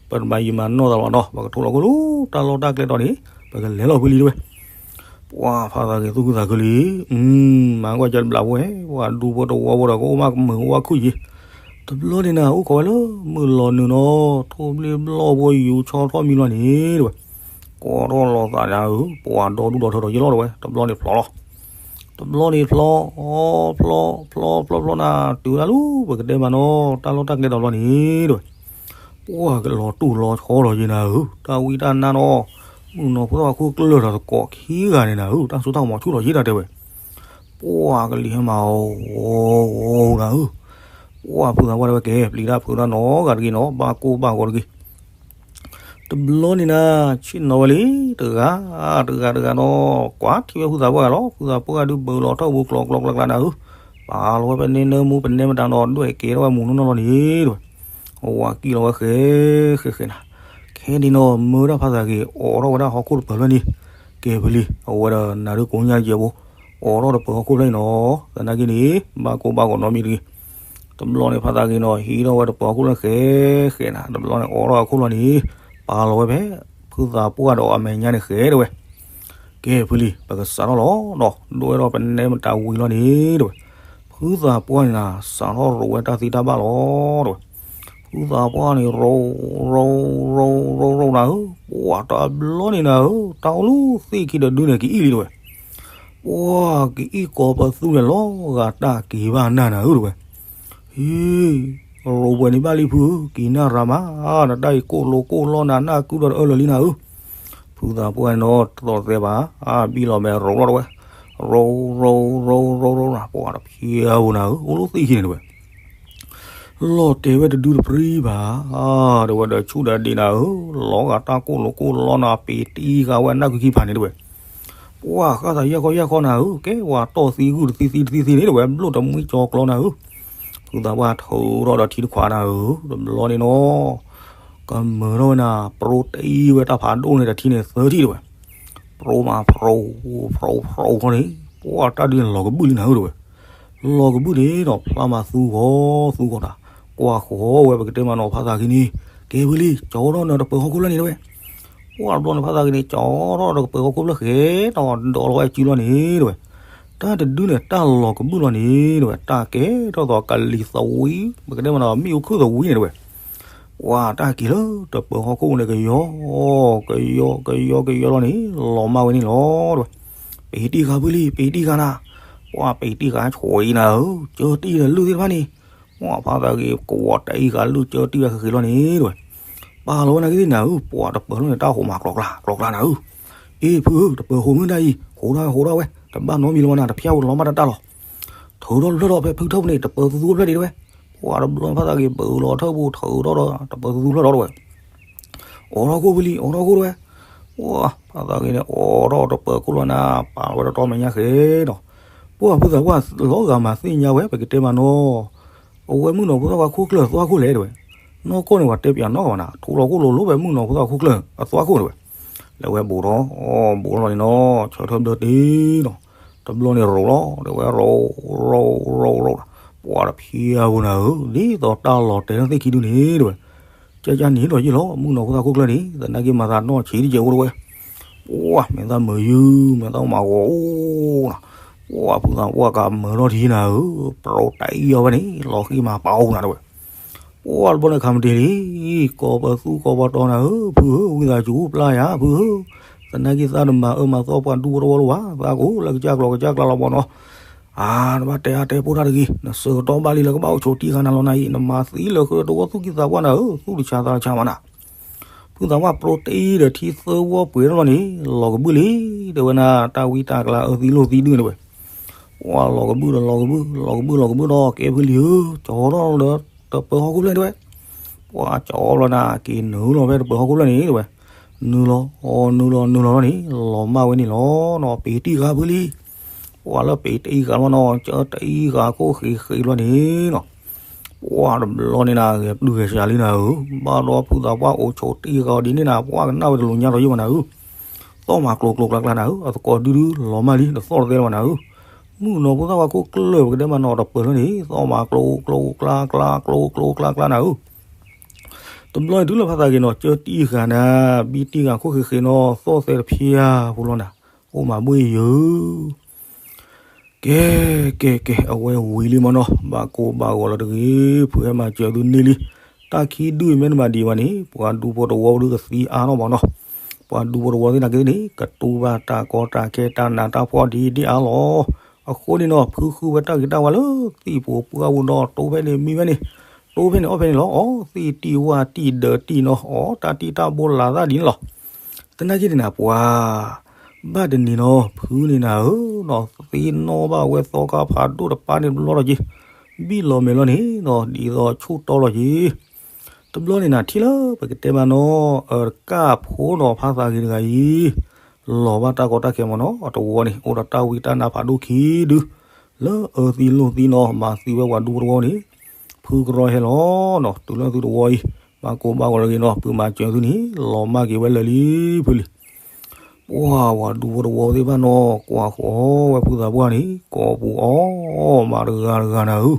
ပတဘၣ်ယံာ်မၤနီၢ်သးလီၤနီၤ, ပကထိၣ်လီၤခိၣ်လၢတၢ်လီၢ်တၢ်ကျဲတီၤန့ၣ်, ပကလဲၤလီၤဖဲလံ တဲဝဲ, ပှၢ်ဖးသးဂ့ၤသူၣ်ခုသးခုလံ, မၤကွၢ်ကၢတဘျီဝဲ, ပှၢ်ဒူဖိတဝီဖိဒီးကအိၣ်မးကမုာ်အိၣ်ဝဲခုၣ်ယံၤ, တဘျီန့ၣ်နၤ အိၣ်ခိးဝဲလၢမုၢ်လီၤနုာ်နီၤ, ထိၣ်ဘျ့ဘျီၣ်ဖိယူၤဆီထီၣ်မံလီၤန့ၣ် တဲဝဲ ကိးထီၣ်လီၤသးနၤဧၢ, ပှၤဒီဒူၣ်ဒီထၢဒီးယ့ၢ်လီၤ တဲဝဲ, တဘျီန့ၣ်ဖျိးလီၤ, တဘျီန့ၣ်ဖျိး, ဖျိး, ဖျိး, ဖျိး, ဖျိးနၤ, တုၤဒၣ်လၢပကတဲမးနီၤ, တၢ်လီၢ်တၢ်ကျဲတီၤလီၤန့ၣ် တဲဝဲ, ပှၢ်ကလီၤတူၢ်လီၤဆီလီၤယ့ၢ်နၤဧၢ, တၢ်ဝံတၢ်နါနီၤ, မုၢ်နီၤဖိသၣ်ဝါခိၣ်ကျၢၢ်ဒီးသကိးခံဂၤန့ၣ်နၤဧၢ, တၢ်စိတၢ်ကမီၤဆူၣ်လီၤယ့ၢ်တၢ်တဲဝဲ ပှၢ်ကလံၤဟဲမၤအီၤ, အီၤနၤဧၢ, ပှၢ်ဖုသးပှၢ်တဲဝဲကဲ, ပျံၤတၢ်ဖုးတၢ်နီတဂၤတဂ့ၤနီၤ, ဘၣ်ကိၢ်ဘၣ်ဂီၤတဂ့ၤ တဘျီန့ၣ်နၤ, ဆ့ၣ်နီၤဝဲလံ, တဂၤ, တဂၤတဂၤဒီး, ကွၢ်ထံၣ်ဝဲဖုသးပှၢ်ဂၤလီၤ, ဖုသးပှၢ်ဂၤဒုးဘုးလီၤထီၣ်ပူၤကျီကျီကျါကျါနၤဧၢ, ပာ်လီၤဝဲဖဲန့ၣ်နၢမူပနဲမတၤဒီး ဒွဲၣ်ကဲထီၣ်ဝဲမူနီၢ်နီၢ်လီၤန့ၣ် တဲဝဲ, အဝၤကံၣ်လီၤဝဲဃဲ, ဃဲဃဲနၤ, ခဲန့ၣ်နီၤ မၢဒၣ်ဖးသးဂ့ၤ အိးထီၣ်ဝဲဒၣ်ဟီၣ်ခိၣ်တပၢၤဖျၢၣ်န့ၣ်, ကဲဖဲလံ, အဝဲဒီးနၤဒုးကိးညါယဲၢ်ဘိ, အိးထီၣ်တပၢၤဟီၣ်ခိၣ်ဖျၢၣ်န့ၣ်နီၤ, သနာ်က့န့ၣ်, ဘၣ်ကိၢ်ဘၣ်ဂီၤနီတမံၤတဂ့ၤ တဘျီန့ၣ်ဖးသးဂ့ၤနီၤ ဟံးထီၣ်ဝဲတပၢၤဟီၣ်ခိၣ်ဖျၢၣ်ဃဲ, ဃဲနၤ, တဘျီန့ၣ်အိးထီၣ်ဟီၣ်ခိၣ်လီၤန့ၣ်, ပာ်လီၤဝဲဖဲ, ဖုသးပှၢ်ဒီးအမဲာ်ညါန့ၣ်ဃဲတဲဝဲ, ကဲဖဲလံ ပကစးထီၣ်လီၤဒီး ဒွဲၣ်ထီၣ်ပနဲမတၤဝံၤလီၤန့ၣ်တဲဝဲ, ဖုသးပှၢ်န့ၣ်နၤ စးထီၣ်ရိးဝဲတၢ်သံတၢ်ဘၣ်လီၤတဲဝဲ, ဖုသးပှၢ်န့ၣ်ရိး, ရိး, ရိး, ရိး, ရိးနၤဧၢ, ပှၢ်တဘျီန့ၣ်နၤဧၢ, တၢ်အိၣ်လၢသ့ၣ်ခံတဒုန့ၣ် ကအံၣ်လံတဲဝဲ ပှၢ်ကအံၣ်ကိးပသူန့ၣ်လီၤဂာ်တၢ်က့ၤဘၣ်နၤနၤဧၢတဲဝဲ, ဟ့, ရိးပှဲၤန့ၣ်ဘၣ်လံဖုဧၢ, က့ၤနၢ်ရၤမး, နတၢ်အံၤကိၢ်လိကိၢ်လီနၤ နၢ်ကုဒီးတအၢလၢာ်လံနၤဧၢ, ဖုသးပှၢ်န့ၣ်နီၤ တသီၣ်တသဲဘၣ်, အါဘံၣ်လီၤမဲာ်ရိးလီၤတဲဝဲ, ရိး, ရိး, ရိး, ရိး, ရိးနၤ, ပှၢ်တဖျဲးဧိၤနၤဧၢ, အိၣ်လၢသ့ၣ်ခံန့ၣ်တဲဝဲ လီၤတဲာ်ဝဲတဒုတပြံဘၣ်, တဲဝဲဒီးဆူၣ်ဒီးဒ့နၤဧၢ, လီၤဂာ်တၢ်ကိၢ်လိကိၢ်လီနၤ ပ့ၤတံၢ်ဃာ်ဝဲနၢ်ကုခံဖးန့ၣ်တဲဝဲ, ပှၢ်ဃၣ်သးယၢ်ခီယၢ်ခီနၤဧၢ, ကဲဝဲတီၢ်သံဂုၢ်တသံသံတသံသံန့ၣ်တဲဝဲ ဘျိၣ်တမှံကၠီကျီနၤဧၢ, ဖုသးပှၢ်ထုးထီၣ်ဒီးထံတခွးနၤဧၢ, တဘျီန့ၣ်နီၤ ကမၢထီၣ်ဝဲနၤ ပရိတအံၤဝဲတၢ်ဖးဒိၣ်န့ၣ်တထံန့ၣ်သၢထံတဲဝဲ, ပရိမးဖရိ ဖရိ ဖရိန့ၣ်, ပှၢ်တၢ်ဒုးန့ၣ်လီၤကဘုၣ်လံနၤဧၢတဲဝဲ, လီၤကဘုၣ်န့ၣ်ဒီးဖျါမးသူဂီၤသူဂီၤတၢ်, ကွၢ်ဃီဝဲပကတဲမးနီၤဖးသးဂ့ၤန့ၣ်, ကဲဖဲလံ ကၠီထီၣ်နၤတပၢၤဟီၣ်ခိၣ်ဖျၢၣ်န့ၣ်တဲဝဲ, ပှၢ်တဘျီန့ၣ်ဖးသးဂ့ၤန့ၣ် ကၠီထီၣ်တပၢၤဟီၣ်ခိၣ်ဖျၢၣ်ဃဲဒီးဒီးလီၤဝဲစုလီၤန့ၣ်တဲဝဲ, တၢ်တဒုန့ၣ်တၢ်လီၤကဘုၣ်လီၤန့ၣ်တဲဝဲ, တၢ်ကဲထီၣ်သီးကလံၤသဝံ, ပကတဲမးနီၤ မ့ၣ်အူခုၣ်သဝံန့ၣ်တဲဝဲ ပှၢ်တၢ်က့ၤလၢတပၢၤဟီၣ်ခိၣ်န့ၣ် ကယီ, ကယီ, ကယီ, ကယီလီၤန့ၣ် လီၤမၢ်ဝဲန့ၣ်လီၤတဲဝဲ, ပ့ၤတံၢ်ဃာ်ဖုလံ ပ့ၤတံၢ်ဃာ်နၤ, ပှၢ်ပ့ၤတံၢ်ဃာ်ဆိအံၤနၤဧၢ, ကၢတံၢ်ဒီးလုၢ်သ့ၣ်တဖၣ်န့ၣ်, ပှၢ်ဖးသးဂ့ၤကဝီၤတအံၣ်ဃာ်လုၢ်ကၢတံၢ်ဝဲဃဲဃဲလီၤန့ၣ်တဲဝဲ, ပာ်လီၤဝဲနၤကသ့ၣ်နၤဧၢ, ပှၢ်တပၢၤလီၤန့ၣ် တၢ်ဟိးမးကျီကျါကျီကျါနၤဧၢ, အ့ၣ်ဖုဧၢ တပၢၤဟိးမုၢ်ဒၣ်အံၤ ဟိးထီၣ်ဝဲဟိးထီၣ်ဝဲ တဘၣ်နီတမံၤလၢၤဘၣ်နၤ တဖျါဝဲလီၤမၢ်တၢ်တၢ်လီၤ ထုးထီၣ်တဖျၢၣ်ဒီးဖဲဖုထၢၣ်ပူၤန့ၣ် တပၢၤသူသူတဖျၢၣ်ဒံးတဲဝဲ, ပှၢ်တဘျီဖးသးဂ့ၤ ပၢၤလီၤထၢၣ်ပူၤ ထုးထီၣ်ဒီးတပၢၤသူသူတဖျၢၣ်ဒီးတဲဝဲ, အိးထီၣ်ခိၣ်ဖဲလံ အိးထီၣ်ခိၣ်တဲဝဲ, ပှၢ်ဖးသးဂ့ၤန့ၣ် အိးထီၣ်တပၢၤခိၣ်လီၤနၤ ပာ်လီၤဝဲတတီမဲာ်ညါဃဲဒီး, ပှၢ်ဖုသးပှၢ်လီၤဂာ်မးသ့ၣ်ညါဝဲ ပကတဲမးနီၤ အဝဲမုၢ်နီၤဖိသၣ်ခွါခိၣ်ကျၢၢ်အသွၣ်ခိၣ်လဲၣ်တဲဝဲ, နီၢ်ကီၢ်န့ၣ်ပှၤတဲပၠးနီၢ်ကီၢ်ဘၣ်နၤ ထူလီၤခိၣ်လိၤလိၤဖဲမုၢ်နီၤဖိသၣ်ခွါခိၣ်ကျၢၢ်အသွၣ်ခိၣ်တဲဝဲ, လဲၤဝဲဘူးထီၣ်, ဘူးထီၣ်လီၤန့ၣ်နီၤ ဆၢထၢၣ်ဘျၢတ့ၢ်နီၤ, တဘျီန့ၣ်ရိးလီၤ တဲဝဲရိး, ရိး, ရိး, ရိး, ပှၢ်တဖျါဧိၤနၤဧၢ, ဒ်သိးတၢ်လီၤတဲာ်လၢသ့ၣ်ခံဒုန့ၣ်တဲဝဲ, ကကန့ၣ်ဒီးယ့ၢ်လီၤ မုၢ်နီၤဖိသၣ်ခိၣ်ကျၢၢ်န့ၣ် သနာ်က့မၤသးနီၢ်ဆံးတကဲးအိၣ်တဲဝဲ, ပှၢ်မ့ၢ်သးမုာ်ယုၢ် မ့ၢ်သးမၤဂီၤအိၣ်နၤ, ပှၢ်ဖုသးပှၢ်ကမၢထီၣ်ထံနၤဧၢ, ပရိတအံၣ်အီၤဝဲန့ၣ် လီၤဃံမးပာ်အိၣ်နၤတဲဝဲ ပှၢ်တဘျီန့ၣ်ခးမတ့ၢ်လံ, ကိးပသူကိးပတီၤနၤဧၢ, ဖုဧၢ, ဝံသးစူၤပျၢ်ယၤ ဖုဧၢ, သနာ်က့သးတမၤအၢမၤသီပှၤဒူဖိတဝီလၢၤဘၣ်, သးကအိၣ်လၢကစၢ်ကျီကစၢ်ကျါလီၤဘီနီၤ, အါ, နဘၣ်တဲအါတဲဖိတၢ်တဂ့ၤ, နဆၢကတီၢ်ဘၣ်လံလၢကဘၣ်အိၣ်ဆိးတံၢ်ဃာ်နၤလီၤနၤအံၤ, နမၤသံလၢဃၢတဝီသူၣ်ကံၢ်သးပှၢ်နၤဧၢ, သူၣ်တဆါသးတဆါမးနၤ ဖုသးပှၢ်ပရိတအံၣ်ဒီးထံသၢဝီပှဲၤထီၣ်လီၤန့ၣ် လီၤကဘုၣ်လံ, တဲဝဲနၤ တၢ်ဝံတၢ်ကျါအၢသံလိာ်သံဒုန့ၣ်တဲဝဲ, ပှၢ်လီၤကဘုၣ်ဒီးလီၤကဘုၣ် လီၤကဘုၣ်လီၤကဘုၣ်ဒီး ကဲဖုလံဧၢ, ကၠီထီၣ်ဒီးတပၢၤဟီၣ်ခိၣ်ဖျၢၣ်တဲဝဲ, ပှၤကၠီအီၣ်ဘျီနၤ က့ၤနုာ်လီၤဖဲတပၢၤဟီၣ်ခိၣ်လၢန့ၣ်တဲဝဲ, နုာ်လီၤ အီ နုာ်လီၤ နုာ်လီၤလီၤန့ၣ် လီၤမၢ်ဝဲန့ၣ်လီၤနီၤ ပ့ၤတံၢ်ဃာ်ဖုလံ. ပှၤလၢပ့ၤတံၢ်ဃာ်လီၤနီၤ ကၢတံၢ်ဃာ်ခိၣ်ဃ့ဃ့လီၤန့ၣ်နီၤ ပှၤတဘျီန့ၣ်နၤ ဂဲၤပျုၢ်ဂဲၤစှၤလံနၤဧၢ, ဘၣ်ဒီးဖုသးပှၢ်အိၣ်ဆိးတံၢ်ဃာ်အီၤဒ်န့ၣ်နၤ ပှၤကနၣ်ဝဲတလိၤညါဒီးယိၣ်ဘၣ်နၤဧၢ, သီၣ်မၤကျိၤကျိၤကျါကျါနၤဧၢ, အသကိးဒုဒုလီၤမၢ်လံ တသီၣ်တသဲလၢၤဘၣ်နၤဧၢ, မုၣ်ကနီၤဖိသၣ်ဝါခိၣ်ကျၢၢ်ပကတဲမးနီၤ တပၢၤလၢန့ၣ် သီၣ်မၤကျိၤကျိၤကျါကျါ ကျိၤကျိၤကျါကျါနၤဧၢ တဘျီန့ၣ်တုၤလၢဖါသးဂ့ၤနီၤ ကၢတံၢ်ဃာ်နၤ, ဘံၣ်တံၢ်ဃာ်ခိၣ်ဃ့ဃ့နီၤ သီၣ်သဲတဖျါဖိလီၤနၤ, အိၣ်မၤဘှ့ၣ်ယၢၤ, ကဲ, ကဲ, ကဲ, အဝဲဝံၤလံမ့ၢ်နီၤ, ဘၣ်ကိၢ်ဘၣ်ဂီၤလီၤတဂ့ၤ, ဖုဟဲမၤစၢၤသုန့ၢ်လံ, တၢ်ခံဒုအံၤမ့ၢ်နမၤဒံးဘၣ်န့ၣ် ပှၤဒူဖိတဝီဒုကသံအါထီၣ်မ့ၢ်နီၤ, ပှၤဒူဖိတဝီသ့ၣ်နာ်က့သ့ၣ်န့ၣ် ကတူၢ်ဘၣ်တၢ်ကီတၢ်ခဲတၢ်နးတၢ်ဖှီၣ်ဒ်ဒ်အါလီၤ, အဃိန့ၣ်နီၤ ဖုဃုဝဲတၢ်ဂ့ၤတၢ်ဝါလၢသံၣ်ပူၤပှၢ်ပူၤဒီး တိဖဲန့ၣ်မံဖဲန့ၣ်, တိဖဲန့ၣ်အီၣ်ဖဲန့ၣ်လီၤ, အီၣ်သံၣ်တံၢ်ဝၣ်တံၢ်ဒၢးတံၢ်နီၤ, အီၣ်တၢ်တံၢ်တၢ်ဘိလၢ်သၣ်ဒ်န့ၣ်လီၤ. သနာ်က့န့ၣ်နၤပှၤ, ဘၣ်တနံၤနီၤ ဖုန့ၣ်နၤဧၢနီၤ သ့ၣ်နီၣ်ဘၣ်ဝဲသီခါဖးဒိၣ်တပၤန့ၣ်တဘျီလီၤက့ၤ, ဘံၣ်လီၤမဲာ်လီၤန့ၣ်နီၤ ဒ်သိးဆူၣ်တီလီၤက့ၤ, တဘျီန့ၣ်နၤထံၣ်လၢပကတဲမးနီၤ အတကၢ်ဖိနီၤ ဖါသးဂ့ၤတဂၤအံၤ လီၤဘၣ်တၢ်ကီတၢ်ခဲမ့ၢ်နီၤ အတဝီန့ၣ် အိၣ်ဒီးတၢ်ဝံတၢ်နါဖးဒိၣ်ခံဒု, လၢအၢသံလိၢ်သံနီၤ မၤသံဝဲပှၤဒူဖိတဝီန့ၣ်, ဖုကရီဟဲလီၤနီၤ တုၤလၢသုတဝီအံၤ, ဘၣ်ကိၢ်ဘၣ်ဂီၤလၢဂ့ၤနီၤ ဖုမၤစၢၤသုန့ၣ် လီၤမၢ်က့ၤဝဲလၢာ်လံဖုလံ. ပှၤ ပှၤဒူဖိတဝီသ့ၣ်တဖၣ်နီၤ ကွၢ်ဃီဝဲဖုသးပှၢ်န့ၣ် ကိာ်ပူၤအီၣ်မးတဂၤတဂၤနၤဧၢ,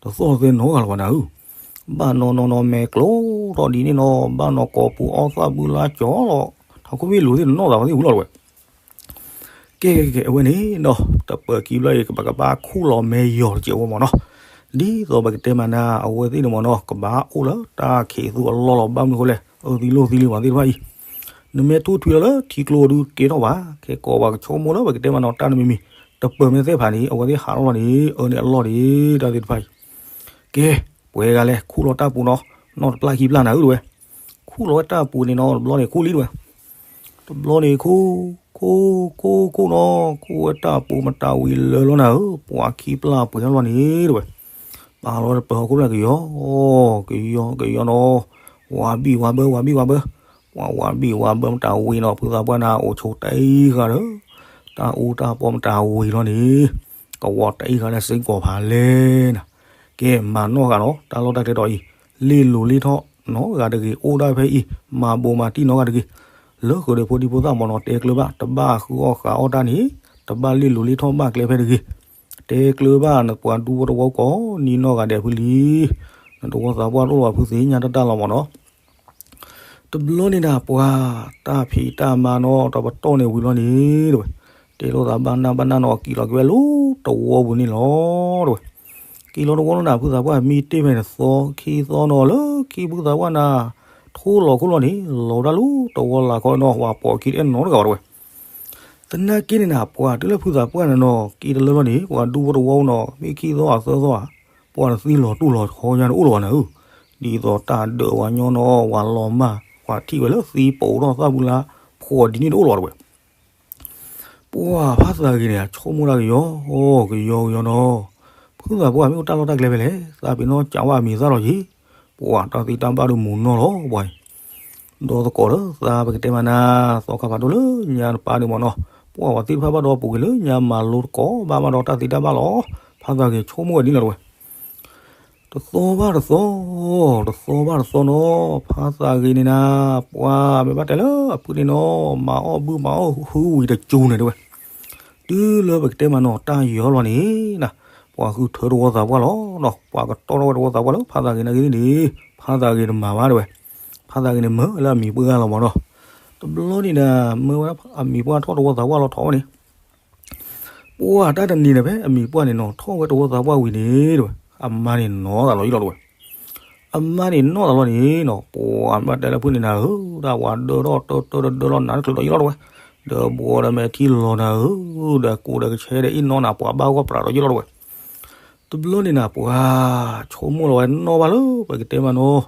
တသီၣ်သဲနီတဂၤလၢၤဘၣ်နၤဧၢ, ဘၣ်နီၢ်နီၢ်နီၢ်မဲာ်ကျိၤထီၣ်ဒ်န့ၣ်နီၤ ဘၣ်နီၢ်ကိာ်ပူၤအီၣ်သၣ်ဘုလါကၠီလီၤ, ထးခိၣ်မ့ၢ်လူၤသ့ၣ်တနီၣ်သးဝဲသ့ၣ်ဝံၤလီၤတဝဲ ကဲ ကဲ ကဲ အဝဲန့ၣ်နီၤ တပၢၤခံဘျီအံၤ ပကဘၣ်ခူၣ်လီၤမဲာ်ယီၤတစဲးဝဲမ့ၢ်နီၤ, ဒ်သိးပကတဲမးနၤ အဝဲသ့ၣ်န့ၣ်မ့ၢ်နီၤ ကဘၣ်အိၣ်လၢတၢ်ခံးသူအလီၢ်လီၤ ဘၣ်မနုၤဃိလဲၣ် အၢသံလိၢ်သံလံပှၤသ့ၣ်တဖၣ်အံၤ, နမ့ၢ်ထူၣ်ထွံလီၤလၢထံကျိဒုးကဲထီၣ်ဘၣ်, ခဲကိးပှၤကဆိကမိၣ်လၢပကတဲမးနီၤ တၢ်နမံၤမံၤ တပၢၤမ့ၢ်သ့ၣ်ဖးန့ၣ် အဝဲသ့ၣ်ဟးထီၣ်လီၤန့ၣ် အၢန့ၣ်အလီၢ်န့ၣ် တၢ်သ့ၣ်တဖၣ်အံၤ, ကဲ ပှဲၤဂၤလဲၣ် ခူၣ်လီၤတၢ်ပူၤနီၤ, နီၢ်တပျၢ်ခံပျၢ်နၤဧၢတဝဲ, ခူၣ်လီၤဝဲတၢ်ပူၤန့ၣ်နီၤ တဘျီန့ၣ်ခူၣ်လံတဝဲ တဘျီန့ၣ်ခူၣ်, ခူၣ်, ခူၣ်, ခူၣ်နီၤ, ခူၣ်ဝဲတၢ်ပူၤမတၤဝံၤလၢာ်လီၤနၤဧၢ, ပှၤခံပျၢ်ပှဲၤထီၣ်လီၤန့ၣ်တဝဲ, ပာ်လီၤဝဲတပၢၤဟီၣ်ခိၣ်ဖျၢၣ်ကယီ, ကယီ, ကယီနီၤ, ဝၤဘံၣ်ဝၤဘၢ, ဝၤဘံၣ်ဝၤဘၢ, ပှၤဝၤဘံၣ်ဝၤဘၢမတၤဝံၤနီၤ, ဖုသးပှၢ်နၤအိၣ်ဆိးတအံၤဃာ်ဒီး, တၢ်အူတၢ်ပီမတၤဝံၤလီၤန့ၣ်, ကဝီၤတအံၤဃာ်လၢစ့ၢ်ကီးဖးလဲၣ်နၤ, ကဲမၤနီၢ်ဂၤနီၤ, တၢ်လီၢ်တၢ်ကျဲဒီးအံၤ, လ့ၣ်လိၤလ့ၣ်ထီၣ်နီတဂၤတဂ့ၤ, အိၣ်ဒၣ်ဖဲအံၤ, မၤဘိးမၤတံၢ်နီတဂၤတဂ့ၤ, လၢဃုာ်ဒီးဖိဒံဖိသၣ်မ့ၢ်နီၤ တဲကျၢၤဘၣ်, တဘၣ်ဃုအီၣ်ဃုအီတၢ်န့ၣ်, တဘၣ်လ့ၣ်လိၤလ့ၣ်ထီၣ်ဘၣ်ကျဲဖဲတဂ့ၤ, တဲကျၢၤဘၣ်နပှၤဒူဖိတဝီကိးနံၤနီၢ်ဂၤဒဲးဖုလံ, နတဝီသးပှၢ်တအိၣ်လၢၤဘၣ်ဖုသ့ၣ်ညါတၢ်တၢ်လီၤမ့ၢ်နီၤ တဘျီန့ၣ်နၤပှၤ, တၢ်ဖံးတၢ်မၤနီၤ တပတီၢ်န့ၣ်ဝံၤလီၤန့ၣ်တဝဲ, တဲလိာ်သးဘၣ်နၢ်ဘၣ်နၢ်နီၤ က့ၤလီၤက့ၤဝဲလၢတဝီပူၤန့ၣ်လီၤတဝဲ, က့ၤလီၤတဝီလီၤနၤ ဖုသးပှၢ်မံတ့ၢ်ဖဲန့ၣ်သီခံသီနီၤ လၢခံဖုသးပှၢ်နၤ, ထိၣ်လီၤခိၣ်လီၤန့ၣ် လီၤဝဲဒၣ်လၢတဝီလၢ်ခီနီၤ ပှၤပိာ်ခံတအဲၣ်နီတဂၤဘၣ်တဝဲ သနာ်က့န့ၣ်နၤ ပှၤတုၤလၢဖုသးပှၢ်န့ၣ်နီၤ က့ၤတလၢလီၤန့ၣ် ပှၤဒူဖိတဝီနီၤ မ့ၢ်ခံသီအသၢသီဧါ, ပှၤတသံလီၤတူၢ်လီၤခီညါန့ၣ်အိၣ်လၢၤဘၣ်နၤဧၢ, ဒ်သိးတၢ်ဒၢးဝၤညီနီၤ ဝၤလီၤမၢ် ပှၤထံၣ်ဝဲလၢသံပိာ်ထီၣ်သၣ်ဘုလါ ဖှီၣ်ဒ်န့ၣ်တအိၣ်လၢၤဘၣ်တဝဲ ပှၤဖါသးဂ့ၤန့ၣ် အဆိကမိၣ်တၢ်ကယီ, ကယီကယီနီၤ, ဖုသးပှၢ်မ့ၢ်အိၣ်တၢ်လီၢ်တၢ်ကျဲဖဲလဲၣ်, သးပ့ၤနီၣ်ကးဝဲအမံၤသၣ်လီၤယံၤ, ပှၤတၢ်သံတၢ်ဘၣ်ဒုးမူၤနီၢ်လီၤပှၤအံၤ, ဒီးသကိးလၢသးပကတဲမးနၤ, သီခါဖးဒိၣ်လၢညါတပၤန့ၣ်မ့ၢ်နီၤ, ပှၤဝဲသ့ၣ်တဖၣ်ဘၣ်ဒီးပူၤကွံာ်လၢညါမၤလိသကိးဘၣ်မးဒီးတၢ်သံတၢ်ဘၣ်လီၤ, ဖါသးဂ့ၤဆိကမိၣ်ဝဲဒ်န့ၣ်လီၤတဝဲ တသီဘၣ်တသီ, တသီဘၣ်တသီနီၤ, ဖါသးဂ့ၤန့ၣ်နၤ, ပှၤမ့ၢ်ဘၣ်တဲလၢအဖုန့ၣ်နီၤ, မၤအီၣ်ဘုမၤအီၣ်ဟုဝံၤတကၠူန့ၣ်တဝဲ, တုၤလၢပကတဲမးနီၤ တၢ်ယီၤလီၤန့ၣ်နၤ, ပှၤဃုထၢတဝီသးပှၢ်လီၤနီၤ, ပှၤကတီၢ်ထီၣ်ဝဲတဝီသးပှၢ်လၢဖါသးဂ့ၤနာ်က့န့ၣ်, ဖါသးဂ့ၤတမၤဘၣ်တဝဲ, ဖါသးဂ့ၤန့ၣ်မၢလၢအမံၤပှၢ်ဂၤလီၤမးနီၤ, တဘျီန့ၣ်နၤ, မၢဝဲအမံၤပှၢ်ထီၣ်တဝီသးပှၢ်လီၤထီၣ်ဝဲန့ၣ် ပှၤတၢ်တနံၤန့ၣ်ဖဲအမံၤပှၢ်န့ၣ်နီၤ ထီၣ်ဝဲတဝီသးပှၢ်ဝံၤန့ၣ်တဝဲ, အမါန့ၣ်နီၤသးလီၤယံလီၤတဝဲ, အမါန့ၣ်နီၤသးလီၤန့ၣ်နီၤ ပှၤမ့ၢ်တဲလၢဖုန့ၣ်နၤဧၢ, ဒၣ်ဝၤဒၢထီၣ်တၢတၢတဒၢလီၤနၤတချုးဒီးယံလီၤတဝဲ, ဒီးဘှီဒီးမဲာ်ထံလီၤနၤဧၢ, ဒီးကိးဒီးကဆဲဒီးအံၣ်နီၤနၤ ပှၤဘၣ်ဂီၢ်ပြးဒီးယံလီၤတဝဲ တဘျီန့ၣ်နၤ ပှၤဆိကမိၣ်လီၤဝဲနီၣ်ဘၣ်လၢပကတဲမးနီၤ,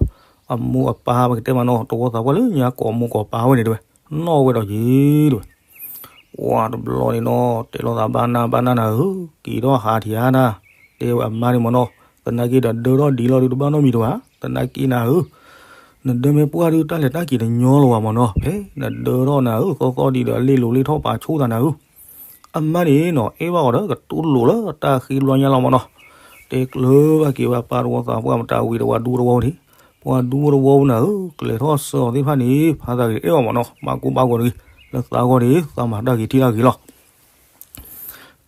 အမိၢ်အပၢ်ပကတဲမးနီၤ တဝီသးပှၢ်လၢညါကိးမိၢ်ကိးပၢ်ဝဲန့ၣ်တဝဲ, နီၣ်ဝဲဒီးယံၤတဝဲ, ပှၤတဘျီန့ၣ်နီၤ တဲလိာ်သးဘၣ်နၢ်ဘၣ်နၢ်နၤဧၢ, က့ၤထီၣ်ဟးထံဧါနၤ, တဲဝဲအမါန့ၣ်မးနီၤ, သနာ်က့ဒီးဒၢထီၣ်ဒံးလီၤဒုးတဘၣ်နီတမံၤတဝဲ, သနာ်က့နၤဧၢ, နဒၢမ့ၢ်ပှၢ်ဒုး တၢ်လဲၤတၢ်က့ၤတညီလၢၤဘၣ်မၢ်နီၤ, ဖဲနဒၢထီၣ်နၤဧၢ သီသီဒံးဒီး အလ့ၣ်လိၤလ့ၣ်ထီၣ်ပာ်ဆူၣ်သးနၤဧၢ, အမါန့ၣ်နီၤ အဲၣ်ဘၣ်အီၤဒီး ကတူၢ်လိာ်လၢတၢ်ဃ့ဘျီညါလီၤမၢ်နီၤ, တဲကျၢၤဘၣ်က့ၤဝဲပၢ်တဝီသးပှၢ် မတၤဝံၤဒီးပှၤဒူတဝီန့ၣ်, ပှၤဒူတဝီပူၤနၤဧၢ ကျဲၤထီၣ်စၢၤအီၤသ့ၣ်တဖၣ်န့ၣ် ဖါသးဂ့ၤအဲၣ်အီၤမၢ်နီၤ, ဘၣ်ကိၢ်ဘၣ်ဂီၤတဂ့ၤ, လၢသးဂီၢ်န့ၣ် သးမၤတၢ်ဂ့ၤထံၣ်တၢ်ဂ့ၤလီၤ.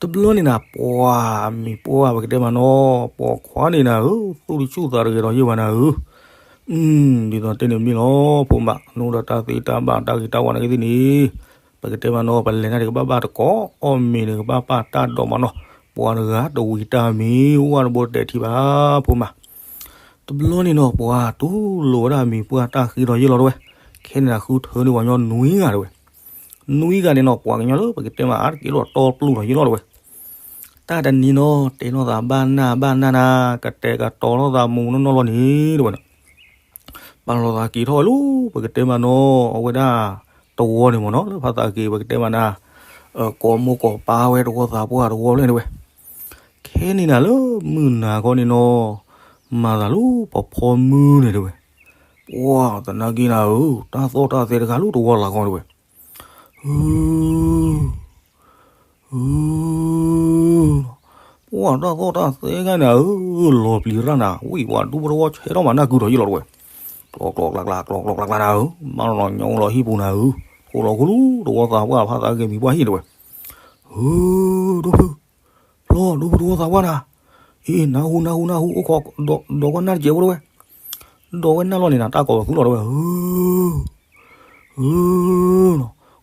တဘျီန့ၣ်နၤ ပှၤမံၤပှၢ်ပကတဲမးနီၤ, ပိာ်ခွါန့ၣ်နၤဧၢ, သူၣ်တဆူၣ်သးတဂ့ၤဒီးယဲၢ်ဘၣ်နၤဧၢ, ဒ်သိးတဲန့ၣ်မ့ၢ်လီၤ, ဖိမး နအိၣ်ဒီးတၢ်သ့တၢ်ဘၣ်တၢ်ဂ့ၤတၢ်ဝါနာ်က့သ့ၣ်န့ၣ်, ပကတဲမးနီၤ ပလဲၤန့ၣ်တကဘၣ်ဘၣ်တကိး, အီၣ်မ့ၤန့ၣ်ကဘၣ်ပာ်တၢ်ဒိးမးနီၤ, ပှၤတဂၤတဝံၤတၢ်မံၤ ဝၣ်တဘိတတဲာ်ထံဘၣ်, ဖိမး တဘျီန့ၣ်နီၤ ပှၤတူၢ်လိာ်ဝဲဒၣ်မံၤပှၢ်တၢ်ဃ့ဒီးယဲၢ်လီၤတဲဝဲ, ခဲန့ၣ်နၤဃုထၢန့ၢ်ပှၤကညီနွံဂၤတဲဝဲ, နွံဂၤန့ၣ်နီၤ ပှၤကညီလၢပကတဲမးအါတက့ၢ်လီၤတီပျူၢ်ဒီးယဲၢ်လီၤတဲဝဲ, တၢ်တနံၤနီၤ တဲလိာ်သးဘၣ်နၢ်ဘၣ်နၢ်နၤ, ကတဲာ်ကတီၤလိာ်သးမူးမူးနီၢ်နီၢ်လီၤန့ၣ်တဲဝဲ, ပာ်လီၤသးက့ၤထီၣ်ဝဲလီၤ, ပကတဲမးနီၤ အဝဲဒၣ်တဝီန့ၣ်မ့ၢ်နီၤ လၢဖါသးဂ့ၤ ပကတဲမးနၤ ကိးမိၢ်ကိးပၢ်ဝဲတဝီသးပှၢ်တဝီဖျၢၣ်န့ၣ်တဲဝဲ, ခဲန့ၣ်နၤလၢမုၢ်နၤခီန့ၣ်နီၤ မၤသးလၢပဖီမုၢ်န့ၣ်တဲဝဲ, ပှၤသနာ်က့နၤဧၢ, တၢ်သီၣ်တၢ်သဲတခါလၢတဝီလၢ်ခီတဲဝဲ, ပှၤတၢ်သီၣ်တၢ်သဲဂၤနၤဧၢ, လီၤပျံၤရၣ်နၤ, ဝံၢ်ပှၤဒူဖိတဝီဆဲးထီၣ်မးနၢ်ကုဒီးယဲၢ်လီၤတဲဝဲ, ကျီကျီကျါကျါ ကျီကျီကျါကျါနၤဧၢ, မၤလီၤညီလီၤဟံၣ်ပူၤနၤဧၢ, ထိၣ်လီၤခိၣ်လၢတဝီသးပှၢ်ဖါသးဂ့ၤမံၤပှၢ်ဟံၣ်တဲဝဲ, ဒိၣ်ဖုၣ် ဖျီ ဒိၣ်ဖုၣ်တဝီသးပှၢ်နၤ, အ့ နၢ်ဟူ နၢ်ဟူ နၢ်ဟူ အိၣ်ခိး ဒိးကွၢ်နၢ်တကဲးဖိတဲဝဲ, ဒိးဝဲနၢ်လီၤန့ၣ်နၤ တၢ်ကိးပသူလီၤတဲဝဲ,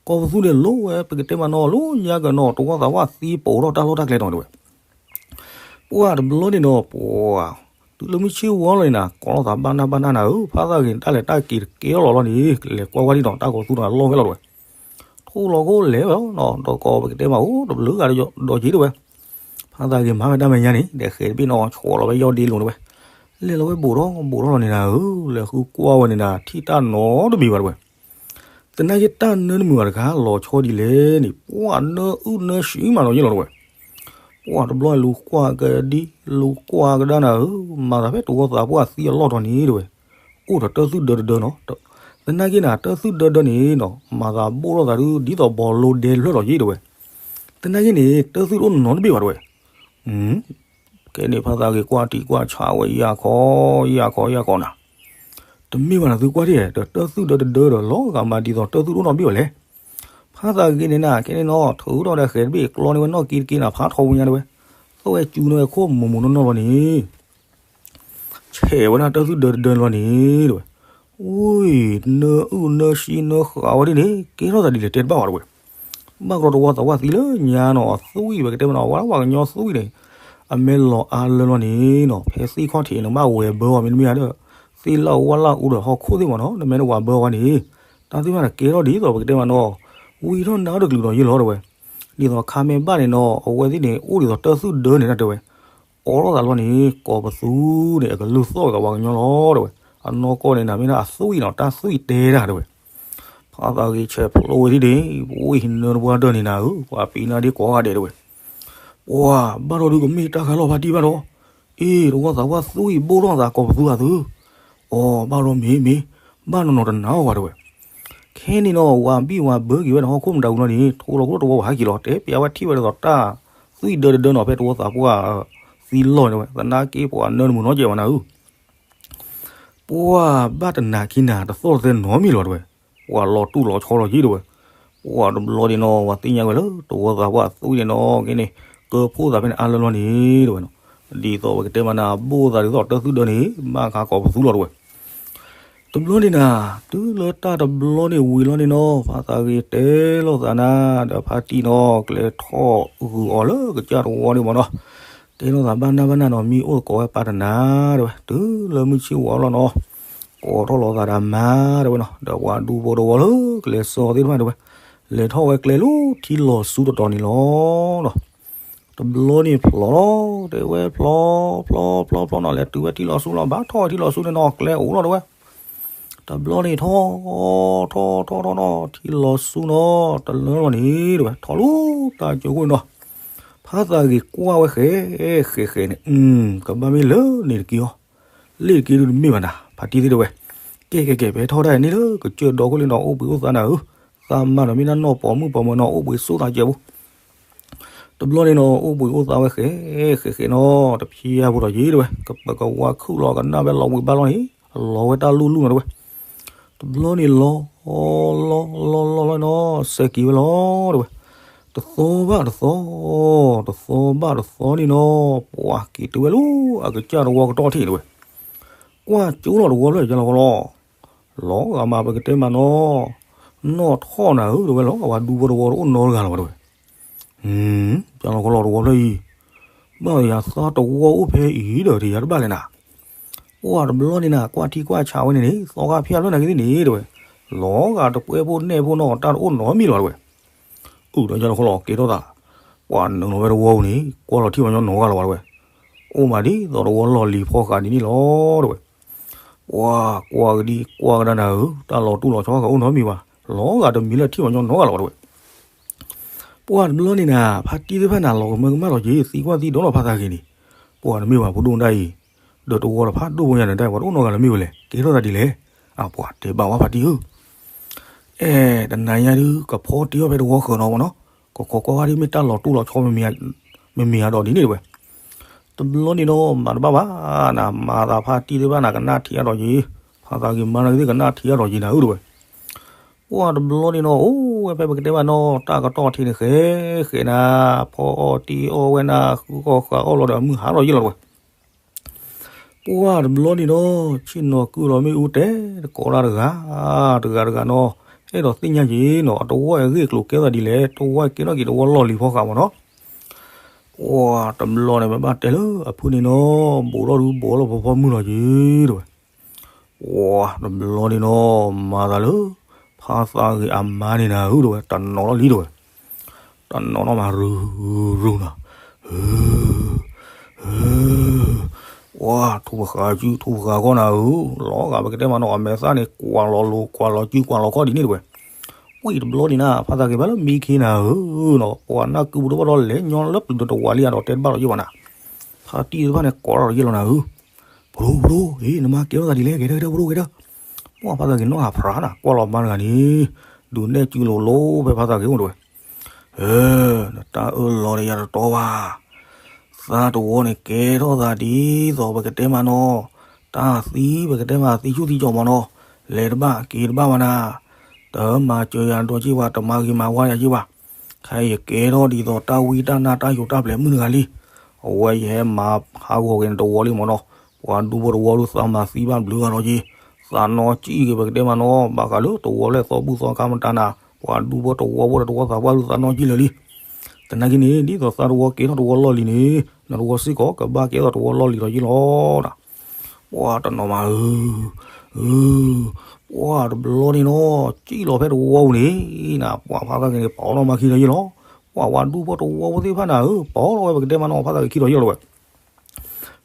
ကိးပသူန့ၣ်လိၣ်ဝဲ ပကတဲမးနီၤ လိၣ်ညါကနီၤ တဝီသးပှၢ်သံပိာ်ထီၣ်တၢ်လီၢ်တၢ်ကျဲတီၤတဲဝဲ, ပှၤတဘျီန့ၣ်ဒီး ပှၤ တုၤလၢမုၢ်ဆ့ၣ်ဝါလီၤန့ၣ်နၤ ကိးလိာ်သးဘၣ်နၢ်ဘၣ်နၢ်နၤဧၢ, ဖါသးဂ့ၤန့ၣ် တၢ်လဲၤတၢ်က့ၤတကဲလီၤလီၤန့ၣ် လဲၤကွၢ်ဝဲဒ်နီၤ တၢ်ကိးပသူဒီးလီၢ်ဖဲလီၤတဲဝဲ ထိၣ်လီၤခိၣ်လဲၤဝဲလီၤနီၤ, ဒီးကိးပကတဲမးအိၣ်တဘျုးဂၤဒီးက့ၤတဲဝဲ, ဖါသးဂ့ၤမၤဝဲတၢ်မဲာ်ညါန့ၣ် ဒီးဃဲၤတဘ့ၣ်နီၤ ဆိးလီၤဝဲယီၢ်ဒ့လိၤတဲဝဲ, လဲၤလီၤဝဲဘူးထီၣ်ဘူးထီၣ်လီၤန့ၣ်နၤဧၢ, လဲၤဃုကွၢ်ဝဲန့ၣ်နၤ ထံၣ်တၢ်နီတမံၤဘၣ်တဲဝဲ, သနာ်က့တၢ်နၢတမုာ်ဘၣ်တခါလီၤဆီဒ်လဲၣ်န့ၣ် ပှၤနၢအုၣ်နၢဆံးမးနီၤယဲၢ်လီၤတဲဝဲ ပှၤတဘျီလူၤကွၢ်ကဒံ လူၤကွၢ်ကဒါနၤဧၢ, မၤသးဖဲတဝီသးပှၢ်သံအလီၢ်တီၤန့ၣ်တဲဝဲ, အိၣ်ဒီးတၢ်သူၣ်ဒၢတဒၢနီၤ, သနာ်က့နၤ တၢ်သူၣ်ဒၢတဒၢန့ၣ်နီၤ မၤသးဘိၣ်ထီၣ်သးဒ်သိးဘီလိဒဲဖျၢၣ်လီၤယဲၢ်တဲဝဲ, သနာ်က့န့ၣ် တၢ်သူၣ်တအိၣ်နီတဘ့ၣ်ဘၣ်တဲဝဲ ကဲန့ၣ်ဖါသးဂ့ၤကွၢ်ထံကွၢ်ဆးဝဲယၢ်ခီ ယၢ်ခီယၢ်ခီနၤ, တမ့ၢ်ဘၣ်နၤသုကွၢ်ထံၣ်ဒီး တၢ်သူၣ်ဒၢတဒၢဒီးလီၤဂာ်မးဒ်သိးတၢ်သူၣ်တအိၣ်နီတဘ့ၣ်ဘၣ်လဲၣ်, ဖါသးဂ့ၤန့ၣ်နၤ ကဲန့ၣ်နီၤ ထုးထီၣ်ဒီးဃဲၤတဘ့ၣ်ကျီန့ၢ်ဝဲနီၢ်က့တက့နၤ ဖးထီဝဲညါတဲဝဲ, သီၣ်ဝဲစူၤန့ၢ်ဝဲခိၣ်မူးမူးနီၢ်နီၢ်လီၤန့ၣ် ဆဲးဝဲဒၣ်တၢ်သူၣ်ဒၢတဒၢလီၤန့ၣ်တဲဝဲ, ဝံၤ နၢအုၣ်နၢဆံနၢဃာ်ဝဲဒ်န့ၣ် ကဲထီၣ်သးဒ်လဲၣ်တဲတဘၣ်ဝဲတဲဝဲ, ဘၣ်ကရီတဝီသးပှၢ်သံလၢညါနီၤ အသွံၣ်ပကတဲမးနီၤ ဝဲဒၣ်ပှၤကညီသွံၣ်န့ၣ် အမဲလီၤအါလၢလီၤန့ၣ်နီၤ ဖဲသ့ၣ်ခီၣ်ထံးန့ၣ် ဘၣ်ဝဲဘၢအီၤမ့တမ့ၢ်ဧါဒီး သ့ၣ်လၣ်ဝၣ်လၣ်အူဒီးဟီၣ်ခိၣ်သ့ၣ်မးနီၤ နမ့ၢ်တဝဲဘၢအီၤန့ၣ် တၢ်သ့ၣ်တဖၣ်န့ၣ်ကဲထီၣ်ဒ်သိးပကတဲမးနီၤ ဝံၤထီၣ်နါတကလုာ်ဒီးယဲၢ်လီၤတဲဝဲ, ဒ်သိးခါမ့ၢ်ဘၣ်န့ၣ်နီၤ အဝဲသ့ၣ်န့ၣ် အိၣ်ဒ်သိးတၢ်သူၣ်ဒၢန့ၣ်နတဲဝဲ အိးထီၣ်သးလီၤန့ၣ် ကိးပသူန့ၣ် အကလုၢ်သီၣ်ဝဲကပှၤကညီလီၤတဲဝဲ, အနီၢ်ကီၢ်န့ၣ် နမ့ၢ်ဒၣ်အသွံၣ်နီၤ တၢ်သွံၣ်တဲတၢ်တဲဝဲ, ဖါသးဂ့ၤဆဲးဖျိဝဲဒ်န့ၣ် ပဝံၤနၢတပှၢ်တၢၢ်န့ၣ်နၤဧၢ ပှၤပံးနါဒ့ကိးဂၤဒဲးတဲဝဲ, ပှၤဘၣ်ထီၣ်ဒုကမ့ၢ်တၢ်ခါလီၤဖါတံၢ်ဘၣ်ဒီး, အ့ တဝီသးပှၢ်သွံၣ်ဘိၣ်ထီၣ်သးကိးပသူအသု, အိ ဘၣ်ဒီးမ့ၢ်မ့ၢ်, ဘၣ်နီၢ်နီၢ်တနာ်အီၤဘၣ်တဲဝဲ, ခဲန့ၣ်နီၤ ဝၤဘံၣ်ဝၤဘၢက့ၤဝဲဒီးဟီၣ်ခိၣ်မတၤအူလီၤန့ၣ် ထိၣ်လီၤခိၣ်တဝီဝဲဟဲက့ၤလီၤ တဲပျးဝဲထံၣ်ဝဲဒ်သိးတၢ်သွံၣ်ဒၢတဒၢနီၤ ဖဲတဝီသးပှၢ်သံလီၤတဲဝဲ သနာ်က့ပှၤနၢတမုာ်နီတစဲးဘၣ်နၤဧၢ ပှၤဘၣ်တနာ်ခံနၤ တသီၣ်တသဲနီတမံၤလီၤတဲဝဲ, ပှၤလီၤတူၢ်လီၤဆီလီၤယံၤတဲဝဲ, ပှၤတဘျီဒ့နီၤ ပှၤသ့ၣ်ညါဝဲလၢတဝီသးပှၢ်အသွံၣ်န့ၣ်နီၤ ကဲန့ၣ် ကၢဖှိၣ်သးဖဲန့ၣ်အါလၢလီၤန့ၣ်တဲဝဲနီၤ, ဒ်သိးပကတဲမးနၤ ဘိၣ်သးဒ်သိးတၢ်သွံၣ်ဒၢန့ၣ် ဘၣ်ခါကိးပသူလီၤတဲဝဲ တဘျီန့ၣ်နၤ, တုၤလၢတၢ်တဘျီန့ၣ်ဝံၤလီၤန့ၣ်နီၤ ဖါသးဂ့ၤတဲလိာ်သးနၤ ဒီးဖါတံၢ်နီၤ ကျဲထီၣ်ဂုာ်အီၤလၢကစၢ်တဝီန့ၣ်မးနီၤ, တဲလိာ်သးဘၣ်နၢ်ဘၣ်နၢ်နီၤ မံအိၣ်သကိးဝဲပၢ်တနၤတဲဝဲ, တုၤလၢမုၢ်ဆ့ၣ်ဝါလီၤနီၤ, ကိးထီၣ်လိာ်သးဒီးမါတဲဝဲနီၤ, ဒီးပှၤဒူဖိတဝီလၢကျဲစီသ့ၣ်တဖၣ်တဲဝဲ, လဲၤထီၣ်ဝဲကျဲလၢထံလီၤဆူတတီၤန့ၣ်လီၤနီၤ တဘျီန့ၣ်ဖျီလီၤ, တဲဝဲဖျီ, ဖျီ, ဖျီ, ဖျီနီၤ လဲၤတုၤဝဲထံလီၤဆူလီၤ, ဘၣ်ထီၣ်ဝဲထံလီၤဆူန့ၣ်နီၤ ကျဲအိၣ်လီၤတဲဝဲ, တဘျီန့ၣ်ထီၣ်, ထီၣ်, ထီၣ်, ထီၣ်နီၤ ထံလီၤဆူနီၤ တလၢလီၤန့ၣ်တဲဝဲ ထီၣ်လီၤတၢ်ကၠိခိၣ်န့ၣ်နီၤ, ဖါသးဂ့ၤကွၢ်ဝဲဃဲ, ဃဲဃဲန့ၣ်, ကဘၣ်မ့ၢ်လၢန့ၣ်တက့ၢ်အီၤ, လ့ၣ်တက့ၢ်ဒုတမ့ၢ်ဘၣ်နၤ ဖါတံၢ်သ့ၣ်တဲဝဲ, ကဲကဲကဲ ပဟဲထီၣ်ဒၣ်အံၤန့ၣ်လၢ ကစၢၢ်ဒီခိၣ်လံနီၤ အိၣ်ဘှံးအိၣ်သါနၤဧၢ, သးမါနီၤ မ့ၢ်ဒၣ်နီၢ်ပိာ်မုၣ်ပိာ်မၢၤနီၤ အိၣ်ဘှံးစိၣ်သးကဲးဖိ, တဘျီန့ၣ်နီၤ အိၣ်ဘှံးအိၣ်သါဝဲဃဲ ဃဲဃဲနီၤ တဖျဲဖိဒီးယံၤတဝဲ ကပကဝါခုၣ်လီၤကနၣ်ဝဲလီၤဘှံးဘၣ်လီၤန့ၣ် အလီၤဝဲတၢ်လူၢ်လူၢ်နီၤတဝဲ, တဘျီန့ၣ်လီၤ လီၤလီၤလီၤလီၤနီၤ စဲးက့ၤဝဲလီၤတဝဲ, တသီဘၣ်တသီ တသီဘၣ်တသီန့ၣ်နီၤ ပှၤက့ၤတုၤဝဲလၢ အကစၢ်တဝီကတီၢ်ထံၣ်တဝဲ, ကွၢ်ကၠိလီၤတဝီဖျၢၣ်ယလီၤဃီလီၤ, လီၤဂာ်မးပကတဲမးနီၤ, နီၢ်ထီၣ်နၤဧၢ တဝဲလီၤ အဝဲဒူဖိတဝီတအိၣ်နီတဂၤလီၤဘၣ်တဝဲ, ကလီၤဃီလီၤတဝီဖျၢၣ်အံၤ, ဘၣ်ယၤသးတဝီအိၣ်ဖဲအံၤဒီး တယၤတဘၣ်လဲၣ်နၤ, ပှၤတဘျီန့ၣ်နၤ ကွၢ်ထံကွၢ်ဆးဝဲန့ၣ်န့ၣ် သီခါဖျၢၣ်လၢနၤကသ့ၣ်န့ၣ်တဝဲ, လီၤဂာ်တပှဲၤဖိနဲၣ်ဖိနီၤ တၢ်တအိၣ်နီတမံၤလီၤတဝဲ အိၣ်ဒီးယၤတခီလီၤ ကဲထီၣ်သး, ပှၤနုာ်လီၤဝဲတဝီပူၤန့ၣ် ကွၢ်လီၤထံၣ်ပှၤညီနီတဂၤလီၤဘၣ်တဝဲ, အိၣ်မးဒ်သိးတဝီလီၢ်လံၤဖီဃာ်ဒ်န့ၣ်လီၤတဝဲ, ပှၤကွၢ်ကဒံကွၢ်ကဒါနၤဧၢ တၢ်လီၤတူၢ်လီၤဆီဃာ်အိၣ်နီတမံၤဘၣ်, လီၤဂာ်တမံၤလၢထံၣ်ပှၤညီနီတဂၤလီၤဘၣ်တဝဲ ပှၤတဘျီန့ၣ်နၤ ဖါတံၢ်သ့ၣ်တဖၣ်န့ၣ် လီၤကမၢကမၣ်လီၤက့ၤ သံကွၢ်သံဒိးလီၤဖါသးဂ့ၤန့ၣ်, ပှၤတမ့ၢ်ဘၣ်ဖိဒိၣ်တၢ်အံၤ, ဒီးတဝီတဖၣ်ဒိၣ်ဖိညါန့ၣ် တၢ်ပှၤတအိၣ်နီတဂၤလၢၤမ့ၢ်ဝဲလဲၣ် ကဲထီၣ်သးဒ်လဲၣ်, အပှၤတဲဘၣ်ဝဲဖါတံၢ်ဧၢ, အဲ တနၤညါဒုး ကဖီတ့ၢ်အီၣ်ဖဲတဝီဃၢၤနီၤမ့ၢ်နီၤ, ကခိးကွၢ်ဝဲဒ်မ့ၢ်တၢ်လီၤတူၢ်လီၤဆီ မ့မ့ၢ်အဒီးဒ်န့ၣ်တဝဲ တဘျီန့ၣ်နီၤ မၤတဘၣ်ဘၣ်နၤ မၤသးဖါတံၢ်သ့ၣ်တဖၣ်န့ၣ် ကနၣ်ထံအါဒီးယံၤ, ဖါသးဂ့ၤမါနၤကသ့ၣ်ကနၣ်ထံအါဒီးယံၤနၤဧၢတဝဲ, ပှၤတဘျီန့ၣ်နီၤ အိၣ်ဝဲဖဲပကတဲမးနီၤ တၢ်ကတီၢ်ထံန့ၣ်ဃဲ ဃဲနၤ, ဖီအီၣ်တ့ၢ်အီၣ်ဝဲနၤ ဃုဃီဃာ်အီၣ်လီၤဒီးအမုၢ်ဟါလီၤယံၤလီၤတဝဲ ပှၤတဘျီန့ၣ်နီၤ ဆ့ၣ်နီၤကုၢ်လီၤမ့ၣ်အူတဲ တကိးတၢ်တဂၤ, တဂၤတဂၤနီၤ, အဲၣ်ဒိးသ့ၣ်ညါက့ၤနီၤ အတဝီအဂ့ၢ်အကျိၤကဲသးဒ်လဲၣ် တဝီကဲထီၣ်က့ၤတဝီလီၢ်လံၤဖီဃာ်မ့ၢ်နီၤ, ပှၤတဘျီန့ၣ် ပဘၣ်တဲလၢအဖုန့ၣ်နီၤ ဘူးထီၣ်ဒုးဘူးလီၤဖီဖီမုၢ်လီၤက့ၤတဝဲ ပှၤတဘျီန့ၣ်နီၤ မၤသးလၢ ဖါသးဂ့ၤအမါန့ၣ်နၤဧၢတဝဲ တနီၤလီၤလံတဝဲ, တနီၤနီၤမးရူၤရူၤနီၤ, ပှၤထူပဃာ်စု ထူပဃာ်ခီၣ်နၤဧၢ, လီၤဂာ်ပကတဲမးနီၤ အမဲာ်သၣ်န့ၣ် ကွၢ်လီၤလိၤ ကွၢ်လီၤစု ကွၢ်လီၤခီၣ်ဒ်န့ၣ်တဝဲ, ပှၤတဘျီန့ၣ်နၤ ဖါသးဂ့ၤဘၣ်လၢမံခ့နၤဧၢနီၤ, ပှၤနၢ်ကုပူၤတဘၣ်ဒီးလဲၤညီလၢပျုၤဒီးတဝးလံဒီးတဲတဘၣ်ဒီးယ့ၢ်ဘၣ်နၤ, ဖါတံၢ်တဖၣ်န့ၣ် ကိးထီၣ်ဒီးယ့ၢ်လီၤနၤဧၢ ပဒိၣ်ပဒိၣ် အ့ နမါကဲထီၣ်သးဒ်လဲၣ် ကဲထီၣ်ကဲထီၣ် ပဒိၣ်ကဲထီၣ်, ပှၤဖါသးဂ့ၤနီၢ်ဟးဖျါနၤ ကွၢ်လီၤမါတဂၤန့ၣ်, ဒုးနဲၣ်စုလိၤလိၤဖဲဖါသးဂ့ၤအိၣ်တဝဲ, နတၢ်အၢၣ်လီၤန့ၣ်ယၤတတီဘၣ်, သးတဝီန့ၣ်ကဲထီၣ်သးဒ်သိးပကတဲမးနီၤ, တၢ်သံပကတဲမးသံဆူၣ်သံကၠီၤမးနီၤ, လဲၤတဘၣ်က့ၤတဘၣ်ဘၣ်နၤ, တမၤစၢၤယၤဒီးက့ၤဘၣ် တမၤဂ့ၤမၤဝါယၤက့ၤဘၣ် ခဲအံၤယကဲထီၣ်ဒ်သိးတၢ်ဝံတၢ်နါတၢ်ယိးတၢ်ပျဲၤမုၣ်တဂၤလံ. အဝဲယဟဲမၤဟးဂီၤက့ၤန့ၣ်တဝီလံမ့ၢ်နီၤ. ပှၤဒူဖိတဝီဒုးသးမၤသံဘၣ်ဘျုးဂၤလီၤက့ၤ. သးနီၢ်ကံၣ်က့ၤပကတဲမးနီၤ ဘၣ်ဃးလၢတဝီလၢသီဘူၣ်သီခါမတၤနၤ. ပှၤဒူဖိတဝီဖိဒီးတဝီသးပှၢ်ဒုးသးနီၢ်ကံၣ်လၢာ်လံ. သနာ်က့န့ၣ် ဒ်သိးသးတဝီကဲထီၣ်တဝီလီၢ်လံၤန့ၣ် နတဝီစ့ၢ်ကီးကဘၣ်ကဲထီၣ်တဝီလီၢ်လံၤလီၤက့ၤလီၤ. ပှၤတနီၤမးဧၢ, ဧၢ, ပှၤတဘျီန့ၣ်နီၤ ကံၣ်လီၤဖဲတဝီပူၤန့ၣ် နၤ ပှၤဖးသးဂ့ၤန့ၣ် ပီၣ်လီၤမၤခံဒီးယ့ၢ်လီၤ. ပှၤဝဲဒူဖိတဝီဖိသ့ၣ်တဖၣ်နၤဧၢ ပီၣ်လီၤဝဲပကတဲမးနီၤ ဖးသးဂ့ၤခံဒီးယ့ၢ်လီၤဝဲ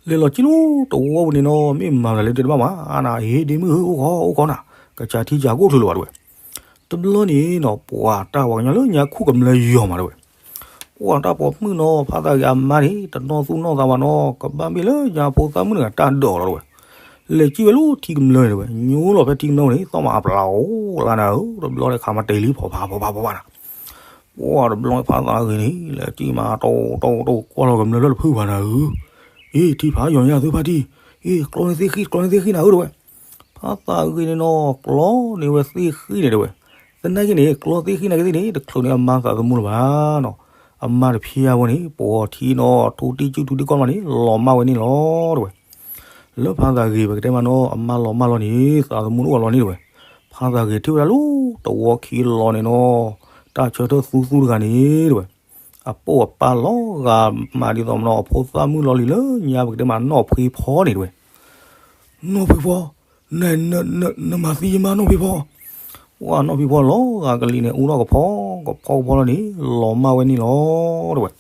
လဲၤလီၤကံၣ်လီၤတဝီပူၤန့ၣ်နီၤ မ့ၢ်မၤသးလဲၤတဘၣ်မး နၤ ဟ့ၣ်ဒ့မုၣ်ဧၢ အိၣ်ခီ အိၣ်ခီနၤ ကစၢ်ထံကစၢ်ကအိၣ်ချုးလၢၤဘၣ်တဲဝဲ. တဘျီန့ၣ်နီၤ ပှၤတၢ်ပှၤကညီလၢညါခူၣ်ကမျၢၢ်ယီၤမးတဲဝဲ. ပှၤတၢ်ပိာ်မုၣ်နီၤ ဖးသးဂ့ၤအမါန့ၣ် တနီၢ်သူၣ်နီၢ်သးဘၣ်နီၤ ကဘၣ်မ့ၢ်လၢညါဖိသၣ်မုၣ်တဂၤတၢ်ဒၢးလီၤတဲဝဲ. လဲၤကံၣ်ဝဲလၢထံကမျၢၢ်န့ၣ်တဲဝဲ ညိလီၤဖဲထံကမျၢၢ်န့ၣ် သီၣ်မးအပျးအိၣ်လၢနၤဧၢ တဘျီန့ၣ် ခးမၤတ့ၢ်လံ ဖီဖးဖီဖးဖီဖးနၤ ပှၤတဘျီဖးသးဂ့ၤန့ၣ် လဲၤကံၣ်မး တိၢ်တိၢ်တိၢ် ကွၢ်လီၤကမျၢၢ်လၢတဖုဘၣ်နၤဧၢ, အ့ ထံဖးယီၤညါသုဖါတံၢ်, အ့ ကျီန့ၢ်သ့ၣ်ဃံ ကျီန့ၢ်သ့ၣ်ဃံနၤဧၢတဲဝဲ. ဖးသးဂ့ၤန့ၣ်နီၤ ကျီန့ၢ်ဝဲသ့ၣ်ဃံန့ၣ်တဲဝဲ. သနာ်က့န့ၣ် ကျီသ့ၣ်ဃံနာ်က့သ့ၣ်န့ၣ် တချုးန့ၢ်အမါသးသမူလၢၤဘၣ်နီၤ. အမါတဖျါဝဲန့ၣ် ပိာ်ထံနီၤ ထူတံၢ်စုထူတံၢ်ကီၢ်မးန့ၣ် လီၤမၢ်ဝဲန့ၣ်လီၤတဲဝဲ. လၢဖးသးဂ့ၤပကတဲမးနီၤ အမါလီၤမၢ်လီၤန့ၣ် သးသမူတအိၣ်လီၤန့ၣ်တဲဝဲ. ဖးသးဂ့ၤထံၣ်ဝဲဒၣ်လၢတဝီခံလီၤန့ၣ်နီၤ တၢ်ဆၢထၢၣ်သူသူတဂၤန့ၣ်တဲဝဲ. အပိာ်အပၢ်လီၤဂာ်မးဒ်သိးမနီၤ အဖိသၣ်မုၣ်လီၤလံၤလၢညါပကတဲမးနီၢ်ဖှံဖီန့ၣ်တဲဝဲ. နီၢ်ဖှံဖီ, န, နမၤသံယမါနီၢ်ဖှံဖီ. ပှၤနီၢ်ဖှံဖီလီၤဂာ်ကလံၤန့ၣ် အူထီၣ်ကဖီ, ကဖီကဖီလီၤန့ၣ် လီၤမၢ်ဝဲန့ၣ်လီၤတဲဝဲ.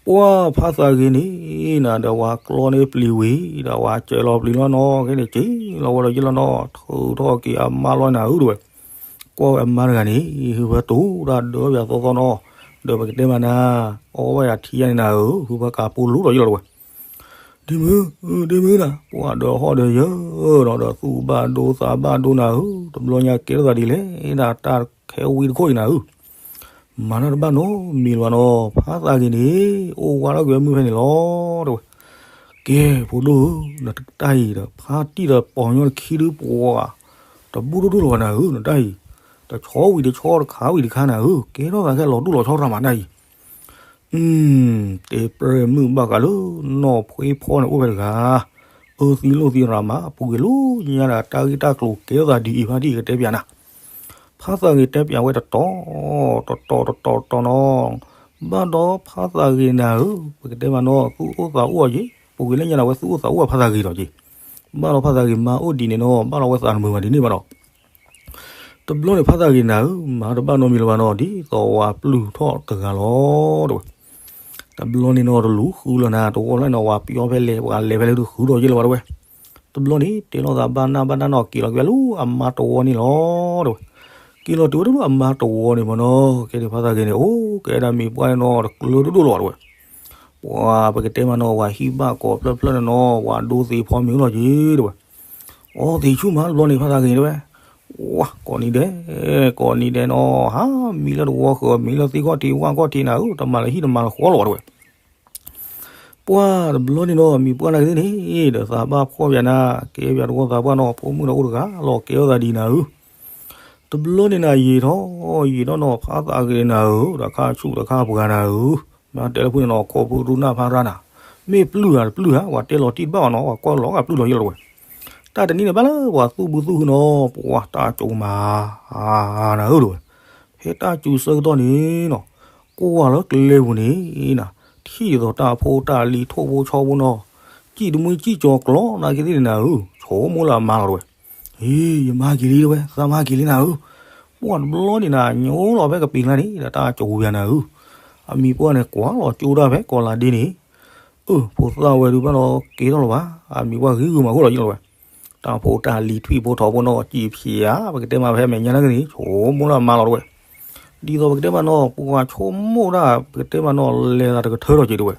ပှၤဖးသးဂ့ၤန့ၣ် နၤဒီးဝဲကျီန့ၢ်ပျံၤဝံၤ ဒီးဝဲစဲးလီၤပျံၤလီၤနီၤ ခဲန့ၣ်စံၣ်လီၤဝဲဒီးယ့ၢ်လီၤနီၤ ထုးထီၣ်က့ၤအမါလီၤနၤဧၢတဲဝဲ. ကွၢ်ဝဲအမါတဂၤန့ၣ် ဟုဖၢတူၢ်တၢ်ဒၢးဘၣ်ယၤသီသီနီၤ ဒီးပကတဲမးနၤ အီၣ်ဘၣ်ယၤထံယါန့ၣ်နၤဧၢ ဟုဖၢကးပူၤလူၤဒီးယ့ၢ်လီၤတဲဝဲ. ဒ့မုၣ်, ဒ့မုၣ်နၤ, ပှၤဒီးဟီၣ်ဒီးယၢၤဒီး ဒီးသူၣ်ဘၣ်ဒိသးဘၣ်ဒိနၤဧၢ, တဘျီညါကဲထီၣ်သးဒ်လဲၣ်, ဒၣ်တၢ်ခဲဝံတခိၣ်အံၤနၤဧၢ, မၤတၢ်တဘၣ်နီတမံၤလၢၤဘၣ်နီၤ, ဖါသးဂ့ၤန့ၣ် အိၣ်ဝးထီၣ်ကွံာ်မုၢ်ဖဲန့ၣ်လီၤ တဲဝဲ. ကဲ ဖိဒိၣ်ဧၢ, နတၢ်အံၤဒီး ဖါတံၢ်ဒီးပိာ်ညီတခံဒုပှၤ တဘူၣ်ဒိၣ်ဒိၣ်လီၤဘၣ်နၤဧၢ, နတၢ်အံၤ တဆီဝံၤတဆီ တခါဝံၤတခါနၤဧၢ, ကဲထီၣ်သးခဲလီၤဒိၣ်လီၤဆီတရၣ်မးတၢ်အံၤ အု တဲပြဲၢ်မုၣ်ဘၣ်ဃးလၢ နီၢ်ဖှ့ဖီန့ၣ်အိၣ်ဖဲတဂၤ, အၢသံလိာ်သံရၣ်မး ပူၤကွံာ်လၢညါဒီး တၢ်ဂ့ၢ်တၢ်ကျိၤကဲထီၣ်သးဒ်အံၤ ဖါတံၢ်ကတဲပၠးနၤ, ဖါသးဂ့ၤတဲပၠးဝဲတတီၤ တတီၤတတီၤတတီၤနီၤ, ဘၣ်ဒီးဖါသးဂ့ၤနၤဧၢ, ပကတဲမးနီၤ သူၣ်အိၣ်သးအိၣ်အီၤက့ၤ, ပူၤကွံာ်လၢညါဒီး အဝဲသူၣ်အိၣ်သးအိၣ်အဖါသးဂ့ၤလီၤက့ၤ, ဘၣ်ဒီးဖါသးဂ့ၤမါအိၣ်ဒ်န့ၣ်နီၤ ဘၣ်ဒီးဝဲသးတမုာ်ဘၣ်ဒ်န့ၣ်ဘၣ်ဒီး တဘျီန့ၣ်ဖါသးဂ့ၤနၤဧၢ, မၤတဘၣ်နီတမံၤလၢၤဘၣ်နီၤ, ဒ်သိးဝၤပျုၢ်ထီၣ်တဂၤလီၤ တဲဝဲ. တဘျီန့ၣ်နီၤ တလူၤဃုလၢၤနၤ, တဝီဖျၢၣ်န့ၣ် ဝၤပျီဖဲလဲၣ် ပှၤလဲၤဖဲလဲၣ် တဃုထီၣ်ယ့ၢ်လၢၤဘၣ်တဲဝဲ. တဘျီန့ၣ် တဲလိာ်သးဘၣ်နၢ်ဘၣ်နၢ်နီၤ က့ၤလီၤကွံာ်လၢအမါတဝီန့ၣ်လီၤ တဲဝဲ. က့ၤလီၤတုၤဝဲဒၣ်လၢအမါတဝီန့ၣ်မ့ၢ်နီၤ, ကဲန့ၣ်ဖါသးဂ့ၤန့ၣ် အိၣ်ကဲဒၣ်မ့ၢ်ပှၢ်န့ၣ်နီၤ တကျၢၤဒိၣ်ဒိၣ်လီၤတဲဝဲ. ပှၤပကတဲမးနီၤ ဝၤဟံၣ်ဘၣ်ကိးဖျၢၣ်ဖျၢၣ်န့ၣ်နီၤ ဝၤဒိသ့ဖီမ့ၤအိၣ်လီၤက့ၤတဲဝဲ. အိၣ်သ့ၣ်ဆူၣ်မးတဘျီန့ၣ် ဖါသးဂ့ၤတဲဝဲ. ဝါ ကိးနံၤဒဲး ကိးနံၤဒဲးနီၤ ဟးမံလၢတဝီဃၢၤ မံလၢသ့ၣ်ခီၣ်ထံးဝၣ်ခီၣ်ထံးနၤဧၢ, တမၤလၢဟံၣ်တမၤလၢဃီလီၤတဲဝဲ. ပှၢ်တဘျီန့ၣ်နီၤ မံၤပှၢ်နၤကသ့ၣ်န့ၣ် ဒီးသးဘၣ်ဖှီၣ်ပၠးနၤ ကဲပၠးတဝီသးပှၢ်နီၤ ဖိမုၣ်ဒီးအိၣ်တဂၤလီၤ ကဲထီၣ်သးဒ်နၤဧၢ. တဘျီန့ၣ်နၤယံာ်ထီၣ် ယံာ်ထီၣ်နီၤ ဖါသးဂ့ၤနၤဧၢ, ဒီးခါဆူၣ်ဒီးခါပှၤနၤဧၢ, မ့ၢ်တဲလၢဖုန့ၣ်နီၤ ခိၣ်ဖုဒိၣ်နၢ်ဖးရၣ်နၤ, မ့ၢ်ပျုၢ်ဧါတပျုၢ်ဧါ ပှၤတဲလီၤတံၢ်တဘၣ်ဘၣ်နီၤ ပှၤကွၢ်လီၤဂာ်ပျုၢ်လီၤယ့ၢ်လီၤတဲဝဲ. တၢ်တနံၤန့ၣ်ဘၣ်လၢပှၤသူၣ်ဘုသူၣ်ဟုနီၤ ပှၤတၢ်ကၠိမး နၤဧၢတဲဝဲ. ဖဲတၢ်စူၤဆၢကတီၢ်န့ၣ်နီၤ ကွၢ်လၢကျဲပူၤန့ၣ်နၤ ထံၣ်သိးတၢ်ဖိတၢ်လံၤထိၣ်ဖိဆီဖိနီၤ, စံၣ်တမှံစံၣ်ကၠီၤကျီနၤကသ့ၣ်န့ၣ်နၤဧၢ, ဆိကမိၣ်လၢအမါလီၤတဲဝဲ. ဟ့ ယမါက့ၤလံတဲဝဲ သးမါက့ၤလံနၤဧၢ. ပှၢ်တဘျီန့ၣ်နၤ ညိလီၤဖဲကပ့ၤကျါန့ၣ် ဒီးတၢ်ကၠိပၠးနၤဧၢ. အမံၤပှၢ်န့ၣ် ကွၢ်လီၤကၠိဒၣ်ဖဲကီးလးဒ့န့ၣ် အၢ ဖိသၣ်ဝဲဒုးဘၣ်လီၤကဲထီၣ်လီၤဘၣ်, အမံၤပှၢ်ဂ့ၤဂ့ၤမးဃိလီၤယ့ၢ်လီၤတဲဝဲ. တၢ်ဖိတၢ်လံၤထွံၣ်ဖိထိးဖိနီၤ စံၣ်ဖျဲးဧါ ပကတဲမးဖဲမဲာ်ညါနာ်က့န့ၣ် ဆိကမိၣ်လၢအမါလီၤတဲဝဲ. ဒ်သိးပကတဲမးနီၤ ပှၤဆိကမိၣ်ဒၣ် ပကတဲမးနီၤ လဲၤသးတကထၢထီၣ်က့ၤတဲဝဲ.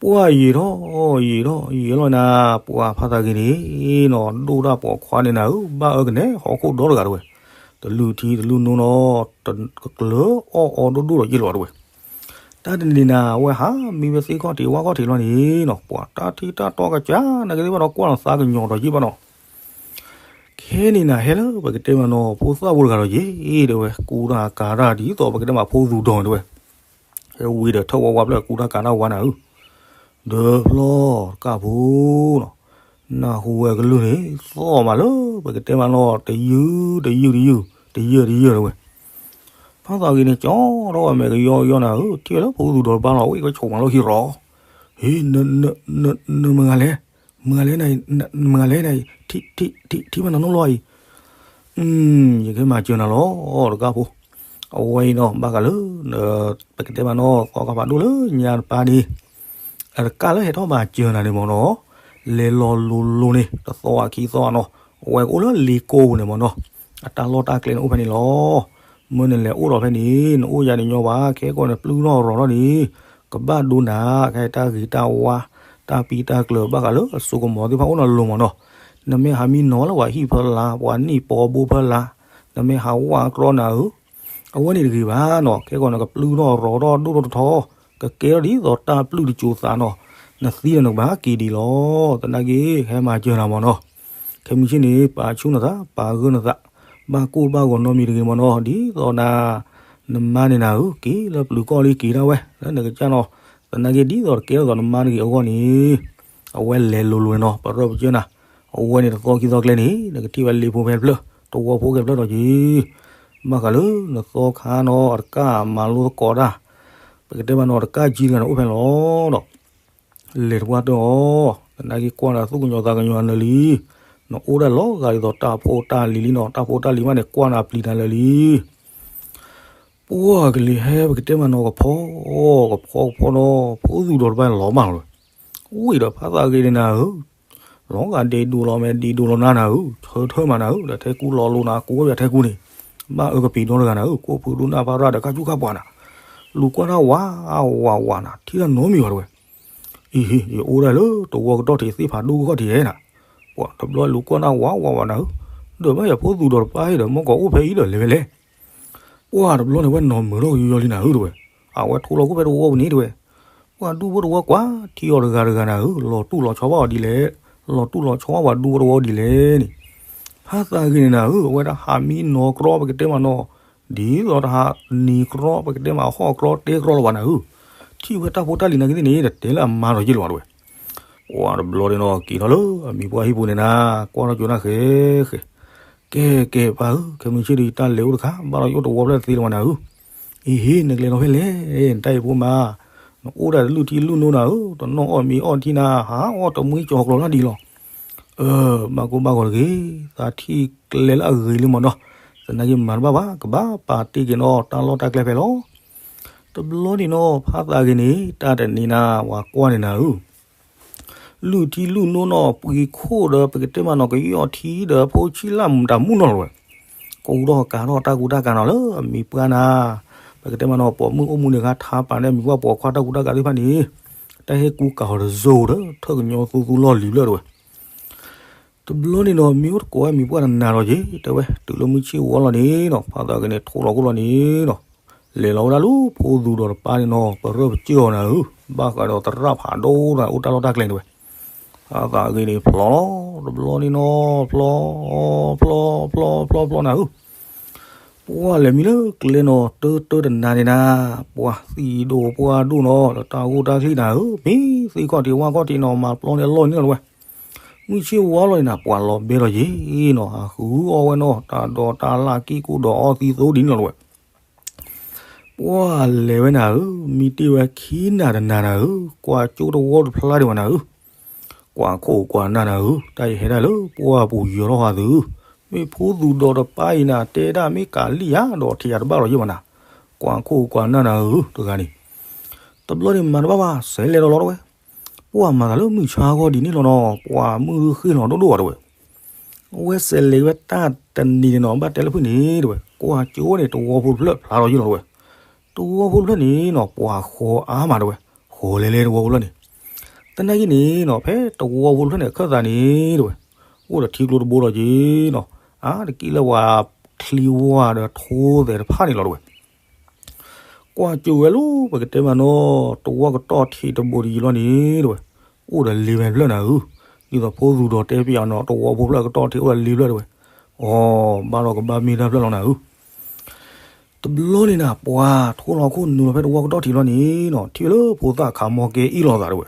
ပှၢ်ယံာ်ထီၣ် ယံာ်ထီၣ် ယံာ်လီၤနၤ ပှၢ်ဖါသးဂ့ၤန့ၣ်နီၤ ဒိၣ်ဒၣ်ပိာ်ခွါန့ၣ်နၤဧၢ ဘၣ်အၢကနဲ ဟီၣ်ခိၣ်ဒီတဂၤတဲဝဲ. တလုၢ်ထံတလုၢ်နိနီၤ တကကျၢၤအီၣ်အီဒိၣ်ဒိၣ်ဒီးယ့ၢ်လီၤတဲဝဲ. တၢ်တနံၤနၤ အဝဲဟးမံဝဲသ့ၣ်ခီၣ်ထံးဝၣ်ခီၣ်ထံးလီၤန့ၣ်နီၤ ပှၤတၢ်ထံၣ်တၢ်တီကစၢ် နကသ့ၣ်ဘၣ်ဒီးကွၢ်လီၤသးကညီၤဒီးယ့ၢ်ဘၣ်နီၤ. ခဲန့ၣ်နၤဟဲလၢပကတဲမးနီၤ ဖိသၣ်ဖိတဂၤဒီးယ့ၢ်တဲဝဲ ကူတၢ်ကၤတၢ်ဒ်သိးပကတဲမးဖိသူၣ်ဒီးတဲဝဲ. ဟဲဝံၤဒီးထၢၣ်ဝါဝါဖျၢၣ်ကူတၢ်ကၤတၢ်ဝါနၤဧၢ. ဒီးဖျီတကၢ်ဖိနီၤ နၢ်ဟူဝဲကလုၢ်န့ၣ် သီၣ်မးလၢပကတဲမးနီၤ တယုၢ်တယုၢ်တယုၢ် တယုၢ်တယုၢ်တဲဝဲ. ဖါသးဂ့ၤန့ၣ် ကၠီထီၣ်ဝဲမဲာ်ကယီကယီနၤဧၢ ထံၣ်ဝဲလၢဖိသူၣ်ဒီးတဘၣ်လီၤ ဝဲကဆိးမးလီၢ်ခံရီၤ. ဟ့ နမတၤလဲၣ် မတၤလဲၣ်နၤ မတၤလဲၣ်နၤ ထံၣ်ထံၣ်ထံၣ်မးနီၤလီၤအံၤ ယကဟဲမၤစၢၤနၤလီၤ တကၢ်ဖိ. အဝဲအံၤနီၤ ဘၣ်ဃးလၢ ပကတဲမးနီၤ သီခါဖးဒိၣ်လၢညါတပၤန့ၣ် အတကၢ်လၢဟဲထီၣ်မၤစၢၤနၤန့ၣ်မ့ၢ်နီၤ လဲၤလီၤလိၤလိၤန့ၣ် တသီအခံသီနီၤ အဝဲကအိၣ်လၢလ့ကိပူၤန့ၣ်မ့ၢ်နီၤ အတၢ်လီၢ်တၢ်ကျဲန့ၣ်အိၣ်ဖဲန့ၣ်လီၤ. မ့ၢ်နလဲၤအိၣ်ဒီးဖဲန့ၣ် နအိၣ်ယါန့ၣ်ညီဘၣ် ခဲကိာ်နပျုၢ်ထီၣ်ရီၤထီၣ်န့ၣ် ကဘၣ်ဒိနၤ ခဲတၢ်ဂ့ၤတၢ်ဝါ တၢ်ပံတၢ်ကျၢၤ ဘၣ်ဃးလၢအစိကမီၤသ့ၣ်တဖၣ်အိၣ်နီၤလိၤမ့ၢ်နီၤ နမ့ၢ်ဟးမံနီၤလၢပှၤဟံၣ်ဖီလာ် ပှၤနံၣ်ပီဘိဖီလာ် နမ့ၢ်ဟးဝၣ်ကြီနၤဧၢ အဝဲန့ၣ်တဂ့ၤဘၣ်နီၤ ခဲကိာ်နကပျုၢ်ထီၣ်ရီၤထီၣ်ဒိၣ်ထီၣ်ထီထီၣ် ကကဲထီၣ်ဒ်သိးတၢ်ပျုၢ်တစိၤသးနီၤ နသံဒီးနကဘၣ်က့ၤဒံးလီၤ သနာ်က့ ဟဲမၤစၢၤနၤမ့ၢ်နီၤ ခဲမုၢ်ဆ့ၣ်န့ၣ် ပာ်ဆူၣ်နသး ပာ်ဂၢၢ်နသး ဘၣ်ကိၢ်ဘၣ်ဂီၤနီတမံၤတဂ့ၤမ့ၢ်နီၤ ဒ်သိးနၤ နမါန့ၣ်နၤဧၢ က့ၤလၢပျုၤကီၢ်လံက့ၤဒၣ်ဝဲ လၢနကစၢ်နီၤ သနာ်က့ဒ်သိးတကဲထီၣ်သိးနမါတဂ့ၤအဂီၢ်န့ၣ် အဝဲလဲၤလိၤလိၤန့ၣ်နီၤ ပရၢပကၢနၤ အဝဲန့ၣ်တသီခံသီကျဲန့ၣ် နကထံၣ်ဝဲလ့ဖိဖဲတဖျၢၣ် တဝီဖိကဲတဖျၢၣ်ဒီးက့ၤ ဘၣ်ဃးလၢနသီခါနီၤ အတကၢ်မၤလိသကိးတၢ် ပကတဲမးနီၤ တကၢ်ကံတဂၤန့ၣ်အိၣ်ဖဲန့ၣ်လီၤဒီး လဲၤတပှၢ်တၢၢ်အီၤ သနာ်က့ကွၢ်နၤသူၣ်ကညီၤသးကညီၤနၤလံ နအိၣ်ဒၣ်လီၤဂာ်ဒ်သိးတၢ်ဖိတၢ်လံၤလံနီၤ တၢ်ဖိတၢ်လံၤမးန့ၣ် ကွၢ်နၤပျံၤနၤလၢာ်လံ ပှၢ်ကလံၤဟဲပကတဲမးနီၤ ကဖီ ကဖီကဖီနီၤ ဖိသူၣ်ဒီးတဘၣ်လီၤမၢ်လီၤ ဝံၤဒီးဖါသးဂ့ၤန့ၣ်နၤဧၢ လီၤဂာ်ဒဲးဒိၣ်လီၤမဲာ်ဒံးဒိၣ်လီၤနၤနၤဧၢ ဆၢထၢၣ်မးနၤဧၢ ဒီးထဲကူလီၤလိၤနၤ ကူဝဲပၠးထဲကူန့ၣ် ဘၣ်အၢကပံၤဒီတဂၤနၤဧၢ ကိးဖုဒိၣ်နၢ်ဖးရၣ်ဒီးခါဆူၣ်ခါပှၤနၤ လူၤကွၢ်တၢ်ဝးဝးဝးနၤ ထံၣ်တၢ်နီတမံၤဘၣ်တဲဝဲ အံၤ ယအိၣ်ဒၣ်လၢတဝီကတီၢ်ထံးသ့ၣ်ဖးဒိၣ်ကီၢ်ထံးဧါနၤ. ပှၤတဘျီလူၤကွၢ်နၢ်ဝးဝးဝးနၤဧၢ, ဒီးဘၣ်ယဖိသူၣ်ဒီးတပၢ်အံၤဒီး မ့ၢ်ကီးအိၣ်ဖဲအံၤဒီးလဲၤဝဲလဲၣ်. ပှၤတဘျီန့ၣ်ဝဲနီၤမုာ်ထီၣ်ကယီယီလံနၤဧၢ တဲဝဲ, အဝဲထိလီၤခိၣ်ဖဲတဝီပူၤန့ၣ် တဲဝဲ, ပှၤဒူဖိတဝီကွၢ်ထံအီၤတဂၤတဂၤနၤဧၢ, လီၤတူၢ်လီၤဆီဘၣ်အီၤဒ်လဲၣ်, လီၤတူၢ်လီၤဆီဘၣ်ပှၤဒူဖိတဝီဒ်လဲၣ်န့ၣ်, ဖါသးဂ့ၤန့ၣ်နၤဧၢ, အဝဲဒၣ်ဟးမံနီၤကြီပကတဲမးနီၤ, ဒ်သိးတဟးနံၤကြီပကတဲမးအဟီၣ်ကြီတဲကြီလီၤဘၣ်နၤဧၢ, ထံၣ်ဝဲတၢ်ဖိတၢ်လံၤနာ်က့သ့ၣ်န့ၣ် တတဲလၢအမါဒီးယ့ၣ်လီၤဘၣ်တဲဝဲ. ပှၤတဘျီန့ၣ်နီၤ က့ၤထီၣ်လၢအမံၤပှၢ်ဟံၣ်ပူၤန့ၣ်နၤ, ကွၢ်ထီၣ်ကၠိနၢ်ဃဲဃဲ, ကဲကဲပၢ်ဧၢ, ခဲမုၢ်ဆ့ၣ်ဒီးယတၢ်လဲၤအိၣ်တခါ, ဘၣ်ဒီးယအိၣ်တဝီဖျၢၣ်တသ့လၢၤဘၣ်နၤဧၢ, အံၤ နကလဲၤလီၤဖဲလဲၣ်, နတၢ်အံၤဖိမး, နအိၣ်ဒၣ်တလုၢ်ထံလုၢ်နိနၤဧၢ, တနီၣ်အီၣ်မ့ၤအီၣ်ထံနၤ, ဟးအီၣ်တမှံကၠီၤကျီၤလၢဒ်လီၤ. အၢ ဘၣ်ကိၢ်ဘၣ်ဂီၤတဂ့ၤ, သးထံၣ်ကျဲလၢအဂ့ၤလံမးဒီး, သနာ်က့မၤတဘၣ်ဘၣ်, ကဘၣ်ပာ်တ့ၢ်က့ၤနီၤတၢ်လီၢ်တၢ်ကျဲဖဲလီၤ. တဘျီန့ၣ်နီၤ ဖါသးဂ့ၤန့ၣ် တၢ်တနံၤနၤ ပှၤကွၢ်န့ၣ်နၤဧၢ, လုၢ်ထံလုၢ်နိနီၤ ပှ့ၤခိၣ်ဒီး ပကတဲမးနီၤ ကယီၢ်ထံဒီး ဖိဆံးလၢ်မတၤမူနီၤလီၤဝဲ, ကူဒီးကၤထီၣ်တၢ်ကူတၢ်ကၤနီၤလၢအမံၤပှၢ်နၤ, ပကတဲမးနီၤ ပိာ်မုၣ်အိၣ်မူန့ၣ် ဂၤထါပာ်န့ၢ်အမံၤပှၢ်ပိာ်ခွါတၢ်ကူတၢ်ကၤသ့ၣ်တဖၣ်န့ၣ်, တၢ်ဟဲကူကၤဟီၤတစိၤဒီး ထၢၣ်ကညီသူသူလီၢ်လံၤဖျၢၣ်တဲဝဲ. တဘျီန့ၣ်နီၤ မ့ၢ်အိၣ်တကိးဝဲမံၤပှၢ်နၤဒီးက့ၤ တဲဝဲ, တုၤလၢမုၢ်ဆ့ၣ်ဝါလီၤန့ၣ်နီၤ ဖါသးဂ့ၤန့ၣ် ထိလီၤခိၣ်လီၤန့ၣ်နီၤ, လဲၤလီၤဝဲဒၣ်လၢဖိသူဒီးတပၢ်န့ၣ်နီၤ ပရၢၢ်ပစၢၢ်အီၤနၤဧၢ, ဘၣ်ဃးဒီးသရၣ်ဖးဒိၣ်တၢ်အိၣ်တၢ်လီၢ်တၢ်ကျဲန့ၣ်ဝဲ, ဖါသးဂ့ၤန့ၣ်ဖျီလီၤ, တဘျီန့ၣ်နီၤ ဖျီ ဖျီ ဖျီ ဖျီ ဖျီနၤဧၢ ပှၤလဲၤမံလၢကျဲနီၤ တၢတၢတနၤန့ၣ်နၤ, ပှၤသံၣ်ဒိၣ်ပှၢ်ဒိၣ်နီၤ ဒီးတၢ်ဂိၢ်တၢ်သံၣ်နၤဧၢ, မ့ၢ်သ့ၣ်ခီၣ်ထံးဝၣ်ခီၣ်ထံးနီၤ မၤပျီန့ၢ်အလီၢ်န့ၣ်လီၤတဝဲ. မုၢ်ဆ့ၣ်ဝါလီၤန့ၣ်နၤ ပှၤလီၤဘဲလီၤယ့ၤနီၤ ဟးဃုအီၣ်ဝဲနီၤ တၢ်ဒိးတၢ်လၢ်ကံၢ်ကူၣ်ဒီးအီသံသိဒ်န့ၣ်လီၤတဝဲ. ပှၤလဲၤဝဲနၤဧၢ, မံတ့ၢ်ဝဲခံနၤတနၤနၤဧၢ, ကွၢ်ကၠိတဝီတဖျါဒံးဘၣ်နၤဧၢ ကွၢ်ခိၣ်ကွၢ်နၢ်နၤဧၢ, တၢ်အံၤဟဲဒၣ်လၢပှၢ်ပူၤယီၤထီၣ်ဟးသု, မ့ၢ်ဖိသူၣ်ဒီးတပၢ်အံၤနၤ တဲဒၣ်မ့ၢ်ကးလံၣ်ဧါဒီးထံၣ်ယၤတဘၣ်လီၤယ့ၢ်မနၤ, ကွၢ်ခိၣ်ကွၢ်နၢ်နၤဧၢ တဂၤန့ၣ်, တဘျီန့ၣ်မၤတဘၣ်ဘၣ် စဲးလဲၤဒီးလီၤတဝဲ, ပှၤမၤသးလၢမုၢ်ဆါဂီၢ်ဒ်န့ၣ်လီၤနီၤ ပှၤမုၢ်ဃ့ၢ်လီၤဒိၣ်ဒိၣ်ဘၣ်တဝဲ အဝဲစဲးလဲၤဝဲတၢ်တနံၤန့ၣ်နီၤ ဘၣ်တဲလၢဖုၣ်န့ၣ်တဝဲ, ကွၢ်ကၠိဝဲန့ၣ် တဝီဖိတဖျၢၣ်ဖျါလီၤယ့ၢ်လီၤတဝဲ, တဝီဖိတဖျၢၣ်န့ၣ်နီၤ ပှၤဃီၤအါမးတဝဲ, ဃီၤလဲၤလဲၤတဝီဖိတဖျၢၣ်န့ၣ်, သနာ်က့န့ၣ်နီၤ ဖဲတဝီဖိတဖျၢၣ်န့ၣ် အခၢၣ်သးန့ၣ်တဝဲ, အိၣ်ဒီးထံကျိတဘိဒီးက့ၤနီၤ, အါတက့ၢ်လၢပှၤချံဝါဒီးထိသဲးတဖၣ်န့ၣ်လီၤတဝဲ ကွၢ်ကၠိဝဲလၢ ပကတဲမးနီၤ တဝီကတီၢ်ထံးတဘိတယံၤလီၤန့ၣ်တဝဲ, အိၣ်ဒီးလ့ၤဝဲတဖျၢၣ်နၤဧၢ, ဒ်သိးဖိသူၣ်ဒီးတဲပၠးနီၤ တဝီဖိတဖျၢၣ်ကတီၢ်ထံးအိၣ်ဒီးလ့ၤဖျၢၣ်တဝဲ, အိ ဘၣ်လီၤကဘၣ်မ့ၢ်တၢ်ဖျၢၣ်လီၤနၤဧၢ. တဘျီန့ၣ်နၤ ပှၤထိလီၤခိၣ်နုာ်လီၤဖဲတဝီကတီၢ်ထံးလီၤန့ၣ်နီၤ ထံၣ်ဝဲလၢဖိသၣ်ခးမီကဲအ့ၣ်လိာ်သးတဝဲ,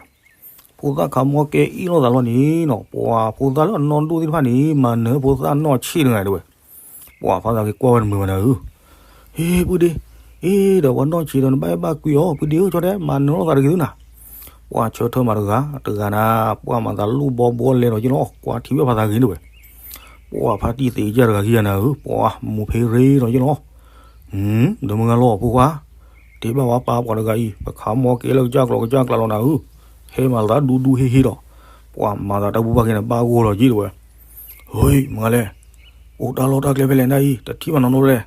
ဖိသၣ်ခးမီကဲအ့ၣ်လိာ်သးလီၤန့ၣ်နီၤ ပှၤဖိသၣ်လၢအနီၢ်ဒိၣ်သ့ၣ်တဖၣ်န့ၣ် မၤနၢၤဖိသၣ်နီၢ်ဆံးတဂၤတဝဲ, ပှၤဖါသးဂ့ၤကွၢ်ဝဲတမုာ်ဘၣ်နၤဧၢ, ဟ့ၣ်ပုၢ်ဒ့, အ့ဒီးပှၤနီၢ်ဆံးဒီးနဘၣ်အဲၣ်ဘၣ်ကွံအီၤ ပုၢ်ဒ့ဧၢ ကၠီတဲ မၤနၢၤလိာ်သးတဂ့ၤသုနၤ ပှၤဆၢထၢၣ်မးတဂၤ, တဂၤနၤ, ပှၤမၤသးလိၣ်ဘီဘီလဲၤဒီးယ့ၢ်လီၤ, ကွၢ်ထံၣ်ဝဲဖါသးဂ့ၤန့ၣ်တဝဲ, ပှၤဖါတံၢ်သ့ၣ်ကစၢ်တဂၤခံဂၤနၤဧၢ, ပှၤမိၢ်ဖ့ရ့ဒီးယ့ၢ်လီၤ, ဒီးမုၢ်ဂၤလီၤဖိခွါ, တ့ဘၣ်ဝဲပၢ်ပှၤတဂၤအံၤ ပခးမီကဲလၢကစၢ်ကျိၤကစၢ်ကျါလီၤနၤဧၢ, ဟဲမၤသးဒူဒူဟ့ၣ်ဟ့ၣ်ဒီး, ပှၤမၤသးတၢ်ဘူၣ်ဘၣ်က့ၤန့ၣ် ဘၣ်ဂီၢ်လီၤယ့ၢ်တဝဲ, ဟ့ၣ် မုၢ်ဂၤလဲၣ်, အိၣ်တၢ်လီၢ်တၢ်ကျဲဖဲလဲၣ်နၤအံၤ တထံၣ်ဘၣ်နီတဘျီလဲၣ်,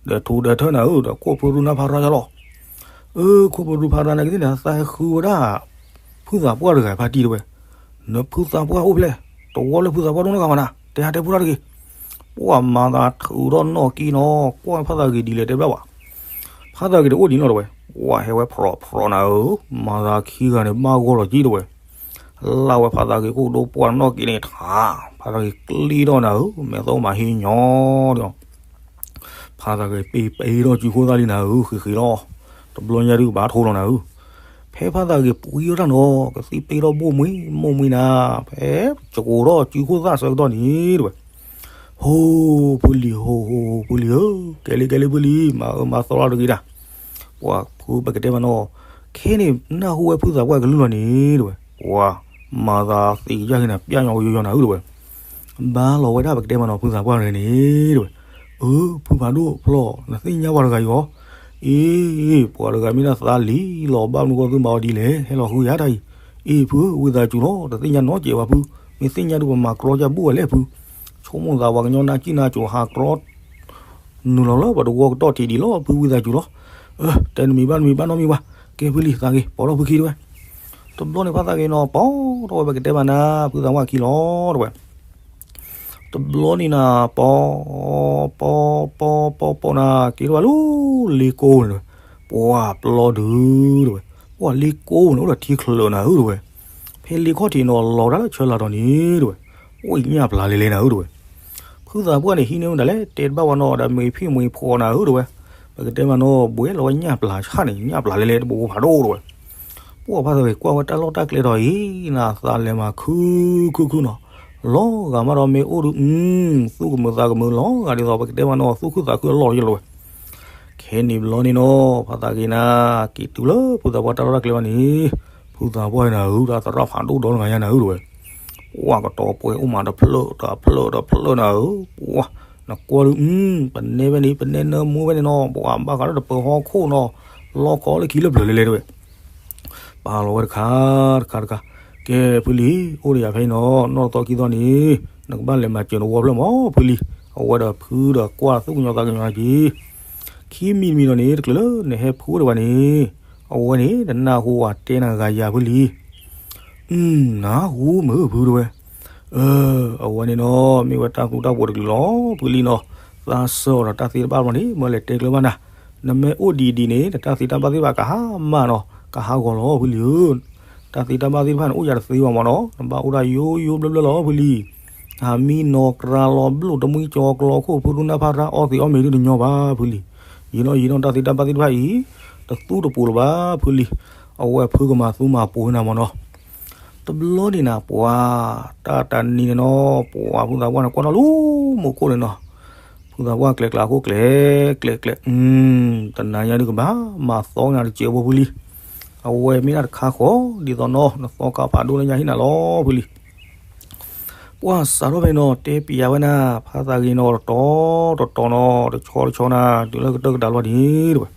ဒီးထူဒီးထၢနၤဧၢ, ဒီးခိၣ်ဖုရူနၢ်ဖးရါယလီၤ အၢ ခိၣ်ဖုရူဖးရါနၤကသ့ၣ်န့ၣ် သးဟဲဃုဝဲဒၣ် ဖုသးပှၢ်တဂၤဖါတံၢ်တဝဲ, နဖုသးပှၢ်အိၣ်ဖဲလဲၣ်, တဝီလၢဖုသးပှၢ်ဒိၣ်န့ၢ်ဂၤမးနၤ တဲဟါတဲဖိတၢ်တဂ့ၤ, ပှၤမၤသးထုးထီၣ်နီၣ်က့နီၤ ကွၢ်ဖါသးဂ့ၤဒ်လဲၣ်တဲဘၣ်ဝဲ, ဖါသးဂ့ၤတအိၣ်ဒံးနီတဝဲ, ပှၤဟဲဝဲဖြီးဖြီးနၤဧၢ, မၤသးခံဂၤန့ၣ်ဘၣ်ဂီၢ်လီၤက့တဝဲ, လၢ်ဝဲဖါသးဂ့ၤခိၣ်ဒိၣ်ပှၢ်နီၣ်က့န့ၣ်ထါ, ဖါသးဂ့ၤကျ့ထီၣ်နၤဧၢ, မဲာ်သီမၤဟ့ၣ်ညီဒီး ဖါသးဂ့ၤပ့ပ့ထီၣ်စုခိၣ်သၣ်လံနၤဧၢ, ဃ့ဃ့လီၤ, တဘျီညါဒုးကဘၣ်ထိလီၤနၤဧၢ, ဖဲဖါသးဂ့ၤပှံထီၣ်တၢ်နီၤ ကသံၣ်ပ့ထီၣ်ဘိၣ်မှံ မိၢ်မှံနၤ, ဖဲကကိးထီၣ်စုခိၣ်သၣ်ဆၢကတီၢ်န့ၣ်တဝဲ, ဟိ ဖုလံၤ ဟိ ဟိ ဖုလံၤဧၢ, ကဲလံကဲလံဖုလံၤ မၤအၢမၤသီလီၤတဂ့ၤဒၣ်, ပှၤဖုပကတဲမးနီၤ, ခဲန့ၣ် နၢ်ဟူဝဲဖုသးပှၢ်ကလုၢ်လီၤန့ၣ်တဝဲ, ပှၤမၤသးသ့ၣ်ကယၢ်က့ၤနၤ ပျၢ်ညီကယီယီနၤဧၢတဝဲ ဘါလီၤဝဲဒၣ်ပကတဲမးနီၤ ဖုသးပှၢ်တဂၤန့ၣ်တဝဲ, အၢ ဖုဖးဒိၣ်ဖျီၣ် နသ့ၣ်ညါပှၤတဂၤအံၤအီၤ, အ့ ပှၤတဂၤမ့ၢ်ဒၣ်သးလံလီၤ ဘၣ်မနုၤဃိသုမၤအီၤဒ်လဲၣ် ဟဲလီၤဃုယၤတၢ်အံၤ, အ့ ဖုဧၢ ဝံသးစူၤလီၤ တသ့ၣ်ညါနီတစဲးဘၣ်ဖု, မ့ၢ်သ့ၣ်ညါဒုးပမၤကြီကၢ်ဘူၣ်ဝဲလဲၣ်ဖု, ဆိကမိၣ်သးပှၤကညီနါစံၣ်နါစိၤဟးကြီ နုာ်လီၤလၢပှၤတဝီကတီၢ်ထံးဒံးလီၤ ဖုဝံသးစူၤလီၤ, အၢ တဲနမံၤဘၣ်နမံၤဘၣ်နီတမံၤဘၣ်, ကဲဖုလံၤသးဂ့ၤ ပိာ်ထီၣ်ဖုခံတဝဲ, တဘျီန့ၣ်ဖးသးဂ့ၤနီၤ ပီထီၣ်ဝဲ ပကတဲမးနၤ ဖုသးပှၢ်ခံလီၤ တဲဝဲ. တဘျီန့ၣ်နၤ ပီ, ပီ, ပီ, ပီ, ပီနၤ က့ၤထီၣ်ဝဲလၢလ့ကိန့ၣ်တဲဝဲ, ပှၤပျီဒုး တဲဝဲ, ပှၤလ့ကိန့ၣ် အိၣ်ဒီးထံချၢးနၤဧၢ တဲဝဲ, ဖဲလ့ခီၣ်ထံးနီၤ လီၤတၢ်လၢဆၢလၤတီၤန့ၣ် တဲဝဲ, အိၣ်ညၣ်ပျၢ်လဲၤလဲၤနၤဧၢ တဲဝဲ. ဖုသးပှၢ်န့ၣ် ဟံးန့ၢ်မတၤလဲၣ် တဲတဘၣ်ဝဲနီၤ ဒီးမ့ၤဖံးမ့ၤဖှီၣ်နၤဧၢ တဲဝဲ, ပကတဲမးနီၤ ဘှဲလီၤဝဲညၣ်ပျၢ်ဆၣ်န့ၣ် ညၣ်ပျၢ်လဲၤလဲၤတဘိဖးဒိၣ် တဲဝဲ. ပှၤဖးသးဂ့ၤကွၢ်ဝဲတၢ်လီၢ်တၢ်ကျဲဒီးအံၤ နသးလဲၤမၤခုခုခုနီၤ, လီၤဂာ်မးဒီးမ့ၢ်အိၣ်ဒုး အု သူၣ်ကမုာ်သးကမုာ်လီၤဂာ်ဒ်သိး ပကတဲမးနီၤ သူၣ်ခုသးခုအလီၢ်ယလီၤဝဲ. ခဲန့ၣ်ဘျီန့ၣ်နီၤ ဖးသးဂ့ၤနၤ က့ၤတုၤလၢဖုသးပှၢ်တၢ်လီၢ်တၢ်ကျဲဘၣ်န့ၣ်, ဖုသးပှၢ်နၤဧၢ တၢ်သရၣ်ဖးဒိၣ်ဒီနဂၤညါနၤဧၢ တဲဝဲ, ပှၤကတီၤပှဲၤအိၣ်မးတဖျၢၣ်တဖျၢၣ်တဖျၢၣ်နၤဧၢ, ပှၤ နကွၢ်ဒုး အု ပနဲဖဲန့ၣ် ပနဲနၢမူဖဲန့ၣ်နီၤ ပှၤဘၣ်ဃးလၢတပၢၤဟီၣ်ခိၣ်နီၤ, လီခီလၢခံလၢပျၢၤလဲၤလဲၤ တဲဝဲ. ပာ်လီၤဝဲတခါတခါတခါ, ကဲဖုလံၤ အိၣ်ဒီးယၤဖဲအံၤနီၤ နီၢ်တသီခံသီန့ၣ် နကဘၣ်လဲၤမၤစၢၤနဝီဖျၢၣ်မး ဖုလံၤ, အဝဲဒီးဖုဒီးကွၢ်သူၣ်ကညီၤသးကညီၤက့ၤ ခံမံၤတမံၤဒီးန့ၣ် တချုးလၢနဟဲဖုအိၣ်ဒံးဘၣ်န့ၣ်, အဝဲန့ၣ် တနၢ်ဟူဝဲတဲနၤဂၤယၤဖုလံၤ, အု နၢ်ဟူမုာ်ဖုတဲဝဲ, အ အဝဲန့ၣ်နီၤ မ့ၢ်ဝဲတၢ်သူတၢ်ပှဲၤတကလုာ်လီၤ ဖုလံၤနီၤ, သးစၢၤအီၤဒီးတၢ်သ့တဘၣ်ဘျီန့ၣ် မၢလဲၤတဲကျၢၤဘၣ်နၤ, နမ့ၢ်အိၣ်ဒံးဒံးန့ၣ် တၢ်သ့တၢ်ဘၣ်သ့ၣ်တဖၣ်ကဟးမၢ်နီၤ ကဟးဂီၤလီၤဖုလံၤဧၢ, တၢ်သ့တၢ်ဘၣ်သ့ၣ်တဖၣ်န့ၣ် အိၣ်ယၤတသ့ဘၣ်မးနီၤ နဘၣ်အိၣ်ဒၣ်ယိယိဘျၢဘျၢလီၤဖုလံၤ အမံနီၤကြၢးလီၤဘျုးတမှံကၠီၤကျီခိၣ် ဖုရူနၢ်ဖးရၣ်အီသံးအီမ့ၤဒုးတညီဘၣ်ဖုလံၤ, ယံာ်နီၢ်ယံာ်နီၢ်တၢ်သ့တၢ်ဘၣ်သ့ၣ်တဖၣ်အံၤ တသူတပူၤလၢၤဘၣ်ဖုလံၤ, အဝဲဖုကမၤသူမၤပူၤနၤမးနီၤ, တဘျီန့ၣ်နၤ ပှၤ တၢ်တနံၤန့ၣ်နီၤ ပှၤဖုသးပှၢ်န့ၣ်ကွၢ်ထီၣ်လၢမူခိၣ်န့ၣ်နီၤ, ဖုသးပှၢ်ကျဲကျါအခိၣ်ကျဲ ကျဲကျဲ တနၤညါဒုးကဘၣ်မၤသီနၤတစဲးဖိဖုလံၤ, အဝဲမ့ၢ်ဒၣ်တခါဃီ ဒ်သိးနီၤ နသီခါဖးဒိၣ်လၢညါဟံၣ်နၤလီၤဖုလံၤ ပှၤစးထီၣ်ဖဲနီၤ တဲပျးဝဲနၤ ဖးသးဂ့ၤနီၤ တတီၤတတီၤနီၤ တဆီတဆီနၤ တုၤလၢကတၢၢ်ကဒါလီၤန့ၣ် တဲဝဲ,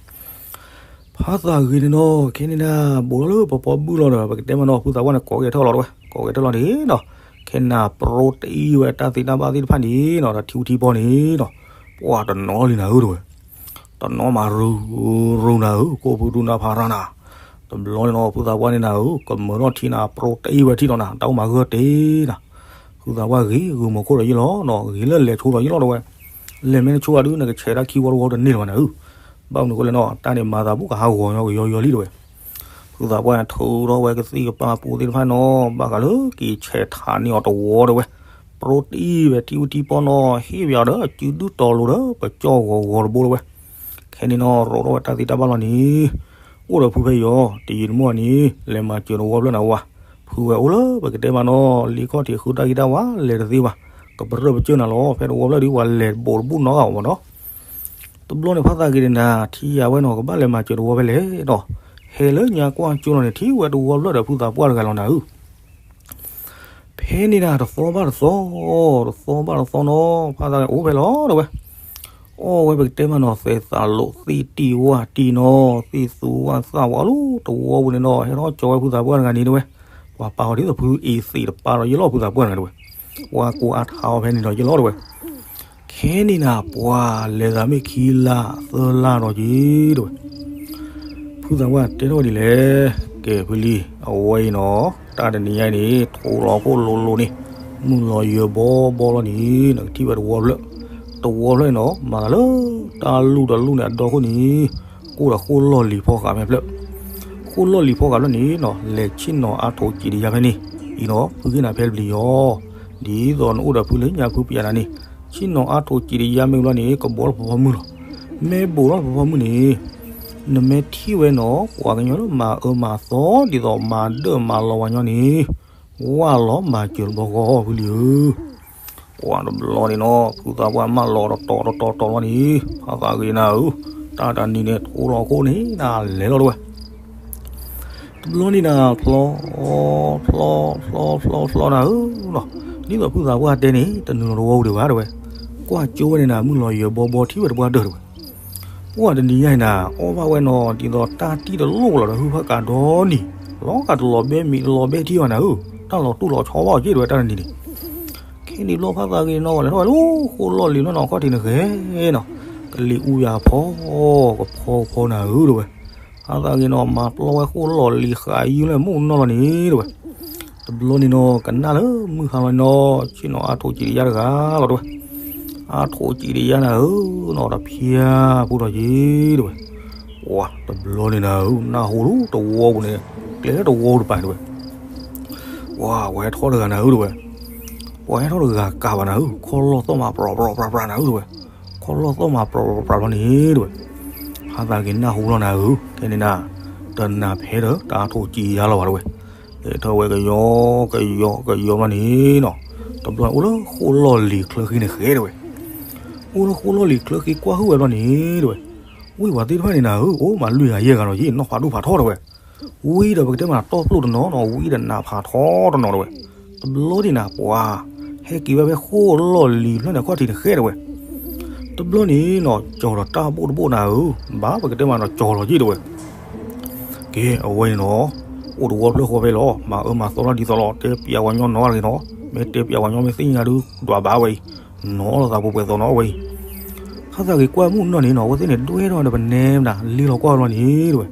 ဖးသးဂ့ၤန့ၣ်နီၤ ခဲန့ၣ်နၤ ဘူးထီၣ်လၢပပီဘုၣ်လီၤဒီး ပကတဲမးနီၤ ဖုသးပှၢ်န့ၣ် ကိးဂဲၤထၢၣ်လီၤတဲဝဲ ကိးဂဲၤထၢၣ်လီၤန့ၣ်နီၤ, ခဲနၤပြိတအံၤဝဲတၢ်သ့တၢ်ဘၣ်သ့ၣ်တဖၣ်န့ၣ်နီၤ ဒီးထံဝံထံပီန့ၣ်နီၤ, ပှၤတနီၤလံနၤဧၢ တဲဝဲ တနီၤမးရူၤရူၤနၤဧၢ ကိးဖုရူနၤဖးရၣ်နၤ, တဘျီန့ၣ်နီၤ ဖုသးပှၢ်န့ၣ်နၤဧၢ ကမၢထီၣ်ထံနၤ ပြိတအံၤဝဲထံၣ်ဒီးနၤ တၢ်အိၣ်မးဂၢၢ်တ့ၢ်နၤ, ဖုသးပှၢ်ဂ့ၤဂုာ်မီၤခိၣ်ဒီးယ့ၢ်လီၤနီၤ ဂ့ၤလၢလဲၤဆိဒီးယ့ၢ်လီၤတဲဝဲ, လဲၤမ့ၢ်တဆိဘၣ်ဒုး နကဆဲးတၢ်ခံဝီတဝီတန့ၢ်လၢၤဘၣ်နၤဧၢ, ဘၣ်မနုၤအဃိလဲၣ်နီၤ တၢ်န့ၣ်မၤသးဘူးကဟးဂီၤညီကယီယီလံတဲဝဲ ဖုသးပှၢ်န့ၣ် ထုးထီၣ်ဝဲကသံၣ်ကပၤပူၤသ့ၣ်တဖၣ်နီၤ ဘၣ်ဃးလၢက့ၤဆဲးထးန့ၢ်အီၤတဝီတဲဝဲ, ပြိတအံၤဝဲထံဝံထံပီနီၤ ဟ့ၣ်ဝဲအီၤဒီးအစုဒုၣ်တီၤလိၤဒီး ပကၠီၣ်ဂီၤဂီၤတဘိတဲဝဲ, ခဲန့ၣ်နီၤ ရိးထီၣ်ဝဲတၢ်သ့တၢ်ဘၣ်လီၤန့ၣ်, အိၣ်ဒီးဖုဖဲအံၤအီၤ တယံာ်တမီၢ်န့ၣ် လဲၤမၤစၢၤတဝီဖျၢၣ်နၤဝဲ, ဖုဝဲအိၣ်လၢပကတဲမးနီၤ လ့ခီၣ်ထံးဃုတၢ်ဂံၢ်တၢ်ဝါ လဲၤတသ့ဘၣ်, ကပရၢပကၢၢ်နၤလီၤ ဖဲတဝီဖျၢၣ်ဒုး ပှၤလဲၤတဘိးတဘူၣ်နီတဂၤဘၣ်မးနီၤ တဘျီန့ၣ်ဖးသးဂ့ၤန့ၣ်နၤ ထံၣ်ယၤဝဲနီၤ ကဘၣ်လဲၤမၤစၢၤတဝီဖဲလဲၣ်ဒီး, ဟဲလၢညါကွၢ်ကၠိလီၤန့ၣ် ထံၣ်ဝဲတဝီဖျၢၣ်ဒီးဖုသးပှၢ်တဂၤလီၤနၤဧၢ, ဖဲန့ၣ်နၤ တသီဘၣ်တသီ, တသီဘၣ်တသီနီၤ ဖးသးဂ့ၤအိၣ်ဖဲလီၤတဲဝဲ, အီၣ်ဝဲပကတဲမးနီၤ သဲးသးလိာ်သ့ၣ်တံၢ်ဝၣ်တံၢ်နီၤ သ့ၣ်သူဝၣ်သၣ်ဝဲအီၤလၢတဝီပူၤန့ၣ်နီၤ ဟဲထီၣ်ကၠီဝဲဖုသးပှၢ်တဂၤန့ၣ်တဲဝဲ, ပှၤပာ်အီၤဒ်သိးဖုအ့ၣ်သ့ၣ်တပၤဒီးယ့ၢ်လီၤ ဖုသးပှၢ်တဂၤတဲဝဲ, ပှၤကိးအါထးအီၤဖဲန့ၣ်ဒီးယ့ၢ်လီၤတဲဝဲ ခဲန့ၣ်နၤ ပှၤလဲၤသးမ့ၢ်ခံလါသၢလါဒီးက့ၤတဲဝဲ, ဖုသးပှၢ်တဲထီၣ်ဝဲဒ်လဲၣ်, ကဲဖုလံၤ အဝဲအံၤနီၤ တၢ်တနံၤညါအံၤန့ၣ် ထိးလီၤခိၣ်လိၤလိၤန့ၣ် မုၢ်လီၤယၢၤဘီဘီလီၤန့ၣ် နကထံၣ်ဝဲတဝီဖျၢၣ်, တဝီဖျၢၣ်န့ၣ်နီၤ မၤသးလၢ တၢ်လူၢ်တၢ်လူၢ်န့ၣ် အဒီခိၣ်န့ၣ် ကအိၣ်ဒီးဃိၣ်လီၢ်လံၤဖီဃးမဲာ်ဖျၢၣ်, ဃိၣ်လီၢ်လံၤဖီဃးဖျၢၣ်န့ၣ်နီၤ လဲၤဆ့ၣ်နီၤအါထိးစံးတယါဖဲန့ၣ်, အံၤနီၤ ဖုက့ၤနၤဖဲတပျံၤအီၤ, ဒ်သိးနအိၣ်ဒီးဖုလၢညါဖုပျးနၤန့ၣ်, ဆ့ၣ်နီၤအါထိးစံးတယါမ့ၢ်ဘျီန့ၣ် ကဘီလၢပဖီမုၢ်လီၤ, မ့ၢ်ဘူးလၢပဖီမုၢ်န့ၣ် နမ့ၢ်ထံၣ်ဝဲနီၤ ပှၤကညီလၢမၤအၢမၤသီ ဒ်သိးမၤဒၢၣ်မၤလီၤဝဲညီန့ၣ်, ဝၢ်လီၤမၤစၢၤတဘျီဃီဖုလံၤဧၢ, ပှၤတဘျီန့ၣ်နီၤ ဖုသးပှၢ်မၢလီၤတတီၤတတီၤတီၤလီၤန့ၣ် ဖးသးဂ့ၤနၤဧၢ, တၢ်တနံၤန့ၣ် ထိးလီၤခိၣ်န့ၣ်နၤလဲၤလီၤတဲဝဲ တဘျီန့ၣ်နၤ ဖျီ ဖျီ ဖျီ ဖျီ ဖျီနၤဧၢနီၤ, ဒ်သိးဖုသးပှၢ်တဲန့ၣ် တနုာ်လီၤတဝီပူၤဒံးဘၣ်တဲဝဲ, ကွၢ်ကၠိဝဲန့ၣ်နၤ မုၢ်လီၤယၢၤဘီဘီထံၣ်ဝဲတပှၢ်ဒၢၢ်တဲဝဲ, ပှၤတနံၤညါအံၤနၤ အီၣ်ဘၣ်ဝဲနီၤ ဒ်သိးတၢ်တံၢ်တလိၣ်လီၤဒီးဟုဖၣ်ကးဒီနံၤ, လီၤဂာ်တလီၤဘဲမံၤတလီၤဘဲထံဘၣ်နၤဧၢ, တၢ်လီၤတူၢ်လီၤဆီဘၣ်အီၤက့တဲဝဲတၢ်တနံၤန့ၣ် ခဲန့ၣ်ဘျီဖးသးဂ့ၤနီၤ လဲၤထီၣ်ဝဲလၢဃိၣ်လီၢ်လံၤလီၤနီၤ ခီၣ်ထံးန့ၣ်ဂ့ၤနီၤ, ကလံၤအူယၤဖီ ကဖီဖီနၤဧၢတဲဝဲ, ဖ ဖါသးဂ့ၤနီၤ မၤပျီဝဲဃိၣ်လီၢ်လံၤဃာ်ယုၢ်လၢမုၢ်နီၢ်လီၤန့ၣ် တဲဝဲ. တဘျီန့ၣ်နီၤ ကနၣ်လၢမုၢ်ဟါလီၤန့ၣ်နီၤ ဆ့ၣ်နီၤအါထိၣ်စံးတယါတဂၤလီၤ တဲဝဲ. အါထိၣ်စံးတယါနၤဧၢနီၤ တဖျါပူၤထီၣ်က့ၤ တဲဝဲ. ပှၤတဘျီန့ၣ်နၤဧၢ နၢ်ဟူလၢတဝီပူၤန့ၣ် ကျဲတဝီတပၤ တဲဝဲ. ပှၤဝဲထီၣ်တဂၤနၤဧၢ တဲဝဲ. ပှၤဟဲထီၣ်တဂၤကးဘၣ်နၤဧၢ ခီၣ်လီၢ်သီၣ်မးပြးပြးပြးပြးနၤဧၢ တဲဝဲ. ခီၣ်လီၢ်သီၣ်မးပြးပြးပြးလီၤန့ၣ် တဲဝဲ. ဖါသးဂ့ၤနၢ်ဟူလီၤနၤဧၢ ခဲန့ၣ်နၤ တနၢ်ဖဲဒီးတၢ်ထိၣ်စံးယါလီၤဘၣ် တဲဝဲ. ဟဲထီၣ်ဝဲကယီကယီကယီလီၤန့ၣ်နီၤ တဘျီန့ၣ်အိၣ်လၢဃိၣ်လီၢ်လံၤချၢဃံန့ၣ်ဃဲ တဲဝဲ. အိၣ်လၢဃိၣ်လီၢ်လံၤချၢဃံကွၢ်ဟုၣ်ဝဲဘျီန့ၣ် တဲဝဲ. ဝံၤပှၤသ့ၣ်တဖၣ်န့ၣ်နၤဧၢ အိၣ်မးလွံၢ်ဂၤယဲၢ်ဂၤလီၤက့ၤ နီၢ်ဖးဒိၣ်ဖးထီ တဲဝဲ. ဝံၤဒီးပကတဲမးနီၤ တီၢ်ပျိၢ်တနီၤနီၤ ဝံၤဒီးနးဖးထီတနီၤ တဲဝဲ. တဘျီန့ၣ်နၤ ပှၤဟဲက့ၤဝဲဖဲဃိၣ်လီၢ်လံၤဖျၢၣ်န့ၣ် ခီၣ်ထံးန့ၣ်ဃဲ တဲဝဲ. တဘျီန့ၣ်နီၤ ကၠီၤဒီးတၢ်ဘိၣ်တဘိၣ်နၤဧၢ ဘၣ်ပကတဲမးနီၤ ကၠီၤလီၤက့ၤ တဲဝဲ. ကဲ အဝဲန့ၣ်နီၤ အိၣ်တဝီဖျၢၣ်ဃီဖဲလီၤ မၤအၢမၤသီတၢ်ဒ်သိးလီၤ တဲပျးဝဲညီနီၤတဂ့ၤနီၤ မ့ၢ်တဲပျးဝဲညီမ့ၢ်သ့ၣ်ညါဒုး ဒွးဘၣ်ဝဲအံၤ နီၤလီၤသးပှဲၤပှဲၤသိးနီၤ အဝဲအံၤ. ဖါသးဂ့ၤကွၢ်မုၢ်နီၢ်န့ၣ်နီၤ အဝဲသ့ၣ်န့ၣ် ဒွဲၣ်ထီၣ်ဝဲဒီးပနဲမတၤ လ့လီၤကွၢ်ဘျီန့ၣ် တဲဝဲ.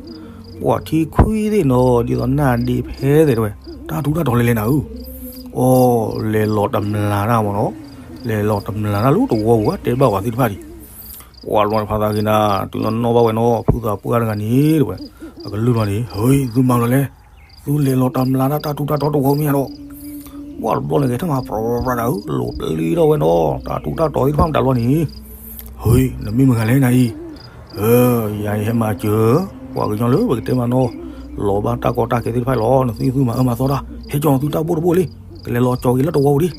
ပှၤထံခွံသ့ၣ်နီၤ ဒ်သိးနၢ်ဒ့ဖဲသ့ၣ် တဲဝဲ တၢ်ထူးတၢ်တီၤလဲၤလဲၤနၤဧၢ အိ လဲၤလီၤတမျးတၢ်မ့ၢ်နီၤ လဲၤလီၤတမျးတၢ်လၢတဝီပူၤ တဲဘၣ်ပှၤသ့ၣ်တဖၣ်ဒံး. ပှၤတဘျီန့ၣ် ဖါသးဂ့ၤနၤ တုၤနီၢ်နီၢ်ဘၣ်ဝဲနီၤ ဖုသးပှၢ်တဂၤန့ၣ် တဲဝဲ အကလုၢ်ဘျီန့ၣ် ဟ့ သုမၤလီၤလဲၣ် သုလဲၤလီၤတမျးတၢ် တၢ်ထူးတၢ်တီၤတဝီမ့ၢ်ဧါဒီး ပှၤတဘျီန့ၣ် ဂဲၤထၢၣ်မၤပြးပြးဒၣ်ဧၢ လိၤပျံၤထီၣ်ဝဲနီၤ တၢ်ထူးတၢ်တီၤသ့ၣ်တဖၣ်မတၤဘျီန့ၣ် ဟ့ နမ့ၢ်မတၤဂၤလဲၣ်နၤအံၤ ဧၢ ယၤအံၤဟဲမၤစၢၤ ပှၤကညီလၢပကတဲမးနီၤ လီၤဘၣ်တၢ်ကီတၢ်ခဲသ့ၣ်တဖၣ်အံၤလီၤ နသုသုမၤအၢမၤသီတၢ် ဟဲကၠီသုတၢ်ဘိၣ်တဘိၣ်လံ ကလဲၤလီၤကၠီက့ၤလၢတဝီပူၤဒံး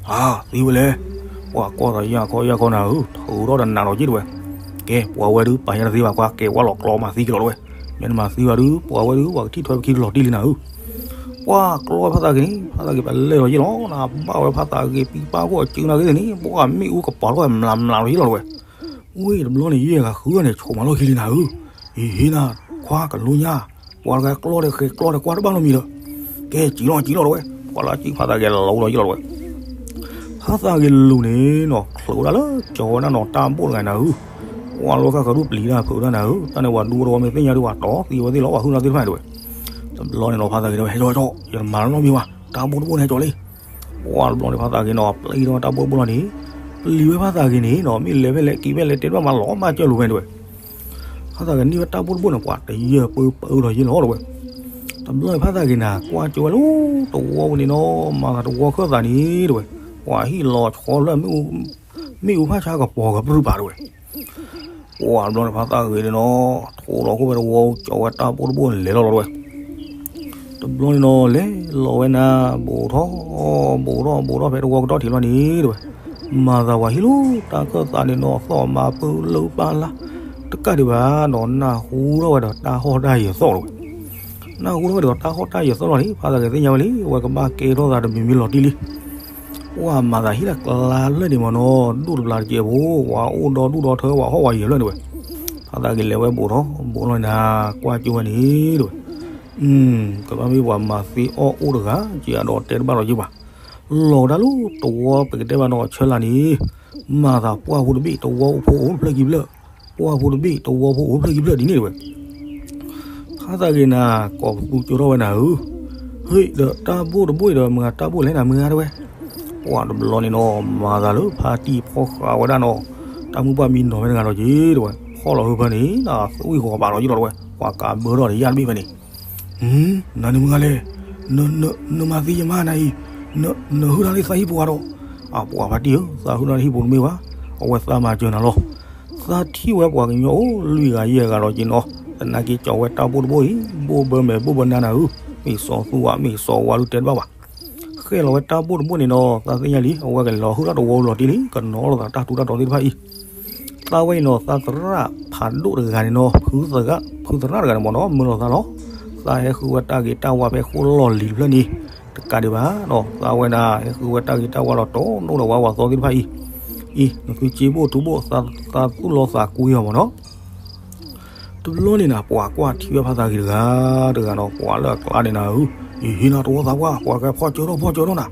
အါ သံဝဲလဲၣ် ပှၤကွၢ်သးယၢ်ခီယၢ်ခီနၤဧၢ ထုးထီၣ်ဒီးနးလီၤက့ၤ တဲဝဲ. ကဲ ပှၤဝဲဒုးပာ်ယါတသ့ဘၣ် ကွၢ်ကဲဝဲလီၤကျီမးသံက့ၤလီၤ တဲဝဲ. မ့ၢ်နမၤသံဘၣ်ဒုး ပှၤဝဲဒုး ပှၤကထံၣ်ထွဲပခံလီၤတံၢ်လံနၤဧၢ ပှၤကျီဝဲဖါသးဂ့ၤန့ၣ် ဖါသးဂ့ၤပလဲၤလီၤယ့ၢ်လီၤ နဘၣ်ဝဲဖါသးဂ့ၤ ပံပၢ်ခိၣ်အစုနၤဂ့ၤန့ၣ် ပှၤမ့ၣ်အူကပၤထီၣ်ဝဲမျးမျးလီၤယ့ၢ်လီၤ တဲဝဲ. ဝံၤတဘျီန့ၣ် ယဲၢ်ဂၤဃုဂၤန့ၣ် ဆိးမၤလီၢ်ခံလံနၤဧၢ အံၤဟ့နၤ ခွါကလူညါ ပှၤတဂၤကျီဒီးဃဲၤကျီဒီးကွၢ်တဘၣ်နီတမံၤဒီး ကဲစံးလီၤစံးလီၤ တဲဝဲ. ပှၤလၢအစုဖါသးဂ့ၤလီၤလီၤယ့ၢ်လီၤ တဲဝဲ. ဖါသးဂ့ၤလူၤန့ၣ်နီၤ ချုးဝဲဒၣ်လၢကၠီၤဝဲဒၣ်နီၤ တၢ်ဘိၣ်တဂၤနၤဧၢ ပှၤလီၤဃၣ်ဃၢၤဒူၣ်ပျံၤတၢ်ဖုးတၢ်နၤဧၢ တၢ်န့ၣ်ပှၤဒူတဝီမ့ၢ်သ့ၣ်ညါဒုး ပှၤတီသံဝဲသ့ၣ်လီၤ ပှၤဟုၣ်နၤသ့ၣ်တဖၣ်န့ၣ် တဲဝဲ. တဘျီန့ၣ်နီၤ ဖါသးဂ့ၤတဲဝဲ ဟဲကၠီကၠီ ယတမၤနီတမံၤဘၣ် တၢ်ဘိၣ်တဘိၣ်န့ၣ်ဟဲကၠီလံ ပှၤတဘျီန့ၣ် ဖါသးဂ့ၤနီၤ ပျံၤထီၣ်တၢ်ဘိၣ်တဘိၣ်လီၤန့ၣ် ပျံၤဝဲဖါသးဂ့ၤန့ၣ်နီၤ မ့ၢ်လဲၤဖဲလဲၣ်က့ၤဖဲလဲၣ် တဲတဘၣ်မၤလီၤမၢ်ကၢလူၤဖဲန့ၣ် တဲဝဲ. ဖါသးဂ့ၤန့ၢ်ဝဲတၢ်ဘိၣ်တဘိၣ်န့ၣ် ပှၤတယၢၢ်ပၢပၢလီၤယ့ၢ်လီၤ တဲဝဲ. တဘျီန့ၣ် ဖါသးဂ့ၤနၤ ကွၢ်ကၠိဝဲလၢတဝီပူၤန့ၣ်နီၤ မၤသးတဝီခၢၣ်သးန့ၣ် တဲဝဲ. ပှၤဟံၣ်လီၤဆီလၢ မ့ၣ်အူဖၣ်ဆါကပီၤကပြုၢ်ပာ် တဲဝဲ. ပှၤတဘျီန့ၣ် ဖါသးဂ့ၤန့ၣ်နီၤ ထိးလီၤခိၣ်ဖဲတဝီ ကၠီၤဝဲတၢ်ဘိၣ်တဘိၣ်န့ၣ် လဲၤလီၤလီၤ တဲဝဲ. တဘျီန့ၣ်နီၤ လဲၤလီၤဝဲနၤ ဘူးထီၣ် ဘူးထီၣ် ဘူးထီၣ်ဖဲတဝီကတီၢ်ထံးလီၤန့ၣ် တဲဝဲ. မၤသးပှၤဟံၣ်လီၤတၢ်ခၢၣ်သးန့ၣ်နီၤ သီၣ်မၤပၢလၢပၢ်လၢ် တကးဒံးဘၣ်နီၤ နၢ်ဟူထီၣ်ဝဲဒီးတၢ်ဟီၣ်တၢ်ယၢၤသီၣ် တဲဝဲ. နၢ်ဟူထီၣ်ဝဲဒီးတၢ်ဟီၣ်တၢ်ယၢၤသီၣ်လီၤန့ၣ် ဖါသးဂ့ၤသ့ၣ်ညါဝဲလံ အဝဲကဘၣ်ကဲထီၣ်သးတမံၤမံၤလီၤတံၢ်လံ ပှၤမၤသးဟံၣ်လၢကျါဖျၢၣ်န့ၣ်မ့ၢ်နီၤ ဒူၣ်တဘျီတကဲးဖိ ပှၤအိၣ်ဒီဒူၣ်ဒီထၢ ပှၤဟီၣ်ပှၤယၢၤဖျၢၣ်န့ၣ်ဝဲ. ဖါသးဂ့ၤလဲၤဝဲဘူးထီၣ် ဘူးထီၣ်နၤ ကွၢ်ကၠိဝဲန့ၣ် တဲဝဲ. ကဘၣ်မ့ၢ်ပှၤမၤသ့အီၣ်အိၣ်တဂၤ က့ၤအဒီးတဲတဘၣ်လီၤယ့ၢ်ဘၣ်. လီၤကဒါလၢတဝီပကတဲဘၣ်နီၤ ဆၢလၢ်န့ၣ် မၤသးပှၢ်ဖိတဘ့ၣ် တဝီအိၣ်ဖိအိၣ်ဖျၢၣ်ခံဖျၢၣ် ပှၢ်ဖိတဘ့ၣ် တဝီဖိအိၣ်ဖျၢၣ်ခံဖျၢၣ်ဒ်န့ၣ် တဲဝဲ. ဖါသးဂ့ၤနၤ ကိးပသူကၠိထီၣ်ဝဲနၤဧၢ, ဟ့ၣ်ဒီးတၢ်ဘိၣ်တဘိၣ်ဒီး မတၤတၢ်ဘိၣ်လဲၣ်နၤမုၢ်ဂၤ တဲဝဲ. ပှၤတဘျီန့ၣ်နီၤ မၤသးလၢဖါတံၢ်ဖီၣ်ဃာ်ဝဲဒၣ်နီၤ, တၢ်မုၢ်ပှၢ်မံနီၤဖဲတဂၤဒီးက့ၤ တဲဝဲ, ဖီၣ်လီၤဟၢဖၢန့ၣ် နသွံၣ်ဃီၤဘၣ်လီၤယ့ၢ်လီၤ တဲဝဲ, ပှၤကးဘၢထီၣ်ဒီးယၢ်တဘ့ၣ်ဖဲန့ၣ်, နၤန့ၣ်မုၢ်ဂၤလဲၣ်, နမၤသံယမါနၤအံၤ, နဟုၣ်တၢ်လၢသးဟံၣ်ပူၤဧါဒီး, အပှၤဖါတံၢ်ဧၢ, သးဟုၣ်တၢ်လၢဟံၣ်ပူၤတမ့ၢ်ဘၣ်, အဝဲသးမၤစၢၤနၤလီၤ. သးထံၣ်ဝဲပှၤကညီအိၣ်လွံၢ်ဂၤယဲၢ်ဂၤဒီးက့ၤနီၤ, သနာ်က့ကၠီၤဝဲတၢ်ဘိၣ်တဘိၣ်အံၤ, ဘိၣ်ဘၢမဲာ်ဘိၣ်ဘၢနါနၤဧၢ, မ့ၢ်စီၤသူဝါ မ့ၢ်စီၤဝါဒုးတဲတဘၣ်ဘၣ်. ဃဲၣ်လီၤဝဲတၢ်ဘိၣ်တဘိၣ်န့ၣ်နီၤ, သးသ့ၣ်ညါလံ, အဝဲကလဲၤလီၤဟုၣ်တၢ်တဝီလီၤတံၢ်လံ, ကနီၤလီၤသးတၢ်ထူးတၢ်တီၤသ့ၣ်တဖၣ်အံၤ. သးဝဲအံၤနီၤ, သးသရၣ်ဖးဒိၣ်တဂၤန့ၣ်နီၤ, ဖုသရၣ်တဂၤန့ၣ်မ့ၢ်နီၤ, မၢလီၤသးလီၤ. သးဟဲဃုဝဲတၢ်ဂ့ၤတၢ်ဝါဖဲဃိၣ်လီၢ်လံၤတဖျၢၣ်န့ၣ်, တကးဒံးဘၣ်နီၤ, သးဝဲဒၣ်ဟဲဃုဝဲတၢ်ဂ့ၤတၢ်ဝါလီၤတီၤဒိၣ်ဒီးဝါဝၤသီသ့ၣ်တဖၣ်အံၤ. အံၤ နသုစ့ဘိၣ်ထူဘိၣ်, သးသူၣ်လီၤသးကွံအီၤမ့ၢ်နီၤ. တဘျီန့ၣ်နၤ, ပှၤကွၢ်ထံဝဲဖါသးဂ့ၤတဂၤတဂၤနီၤ, ပှၤလၢအကျါန့ၣ်နၤဧၢ, အံၤ ဟ့ၣ်နၤတဝီသးပှၢ်, ပှၤကဖီၣ်စၢၤထီၣ်ဖီၣ်စၢၤထီၣ်နၤ.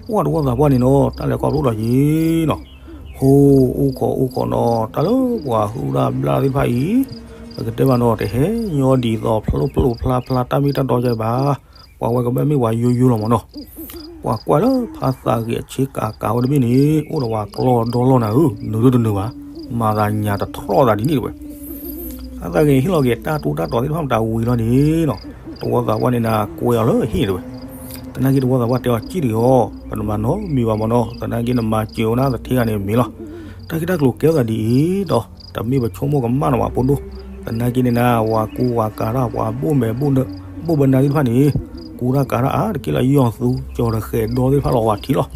ပှၤတဝီသးပှၢ်န့ၣ်နီၤ, တၢ်လဲၤခီဖျိဒီးယ့ၣ်နီၤ, ဟိ အိၣ်ခိးအိၣ်ခိးနီၤ, တၢ်လၢပှၤဟုၣ်တၢ်ဘျၣ်သ့ၣ်တဖၣ်အံၤ, ပကတဲမးနီၤ တဟဲညီဒ်သိးဖျိဖျိဖျါဖျါတၢ်မ့ၢ်တၢ်တီကဘၣ်, ပှၤဝဲကဘၣ်မ့ၢ်ပှၤယိယိလီၤမးနီၤ. ပှၤကွၢ်လၢဖါသးဂ့ၤအဆ့ကၤကၤဝဲတဘ့ၣ်န့ၣ် အိၣ်ဒီးပှၤကျီဒီလီၤနၤဧၢ, နုၤဒိၣ်တနုၤဘၣ်, မၤသးညါတထီၣ်သးဒ်န့ၣ်တဝဲ. ဖါသးဂ့ၤဟ့ၣ်လီၤက့ၤတၢ်ထူးတၢ်တီၤသ့ၣ်တဖၣ်မတၤဝံၤလီၤန့ၣ်နီၤ, တဝီသးပှၢ်န့ၣ်နၤ ကွဲးအီၤလၢဟံၣ်တဝဲ. သနာ်က့တဝီသးပှၢ်တဲအီၤ ကံၣ်တဂ့ၤအီၤ, ပနမၤနီတမံၤဘၣ်မးနီၤ, သနာ်က့နမၤစၢၤဝဲဒၣ်သထ့ဂၤန့ၣ်မ့ၢ်လီၤ. တၢ်ဂ့ၢ်တၢ်ကျိၤကဲထီၣ်သးဒ်အံၤဒီး တမ့ၢ်ပဆိကမိၣ်ကမၣ်နီၤဘၣ်ဖိဒိၣ်. သနာ်က့န့ၣ်နၤ ပှၤကူပှၤကၤတၢ် ပှၤဘိၣ်မဲာ်ဘိၣ်ဘၢနၤသ့ၣ်တဖၣ်န့ၣ် ကူတၢ်ကၤတၢ်အါတက့ၢ်လီၤ. ယီၢ်သူကၠီၤတဃဲၤဒီသ့ၣ်တဖၣ်လီၤ ပှၤထံၣ်လီၤ.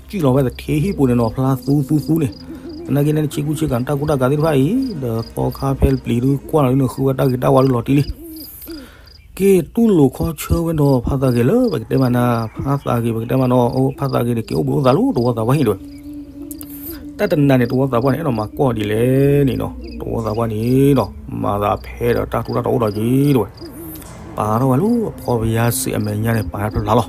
ကံၣ်လီၤဝဲသထ့ဟံၣ်ပူၤန့ၣ်နီၤ ဖျါသူသူသူန့ၣ်. သနာ်က့န့ၣ် နဆ့ကူဆ့ကၤနတၢ်ကူတၢ်ကၤသ့ၣ်တဖၣ်အံၤ ဒီးသီခါဖဲပျံၤဒုးကွၢ်လီၤဒုး နဃုဝဲတၢ်ဂ့ၤတၢ်ဝါဒုးလီၤတံၢ်လံ. က့ၤတူၢ်လိာ်ခီဆၢဝဲနီၤ ဖါသးဂ့ၤလၢ ပကတဲမးနၤ ဖါသးဂ့ၤ ပကတဲမးနီၤ အိၣ်ဖါသးဂ့ၤန့ၣ် က့ၤအိၣ်ဘှံးအိၣ်သါလီၤ တဝီသးပှၢ်ဟံၣ်တဝဲ. တၢ်တနၤန့ၣ် တဝီသးပှၢ်န့ၣ် အဲၣ်ဒိးမၤကွၢ်ဒ်လဲၣ်န့ၣ်နီၤ, တဝီသးပှၢ်န့ၣ်နီၤ မၤသးဖဲဒီးတၢ်ထူးတၢ်တီၤအိၣ်ဒီးက့ၤတဝဲ. ပာ်ထီၣ်ဝဲလၢအဖီပယါစံးအမဲာ်ညါန့ၣ် ပာ်ဖျါလီၤ.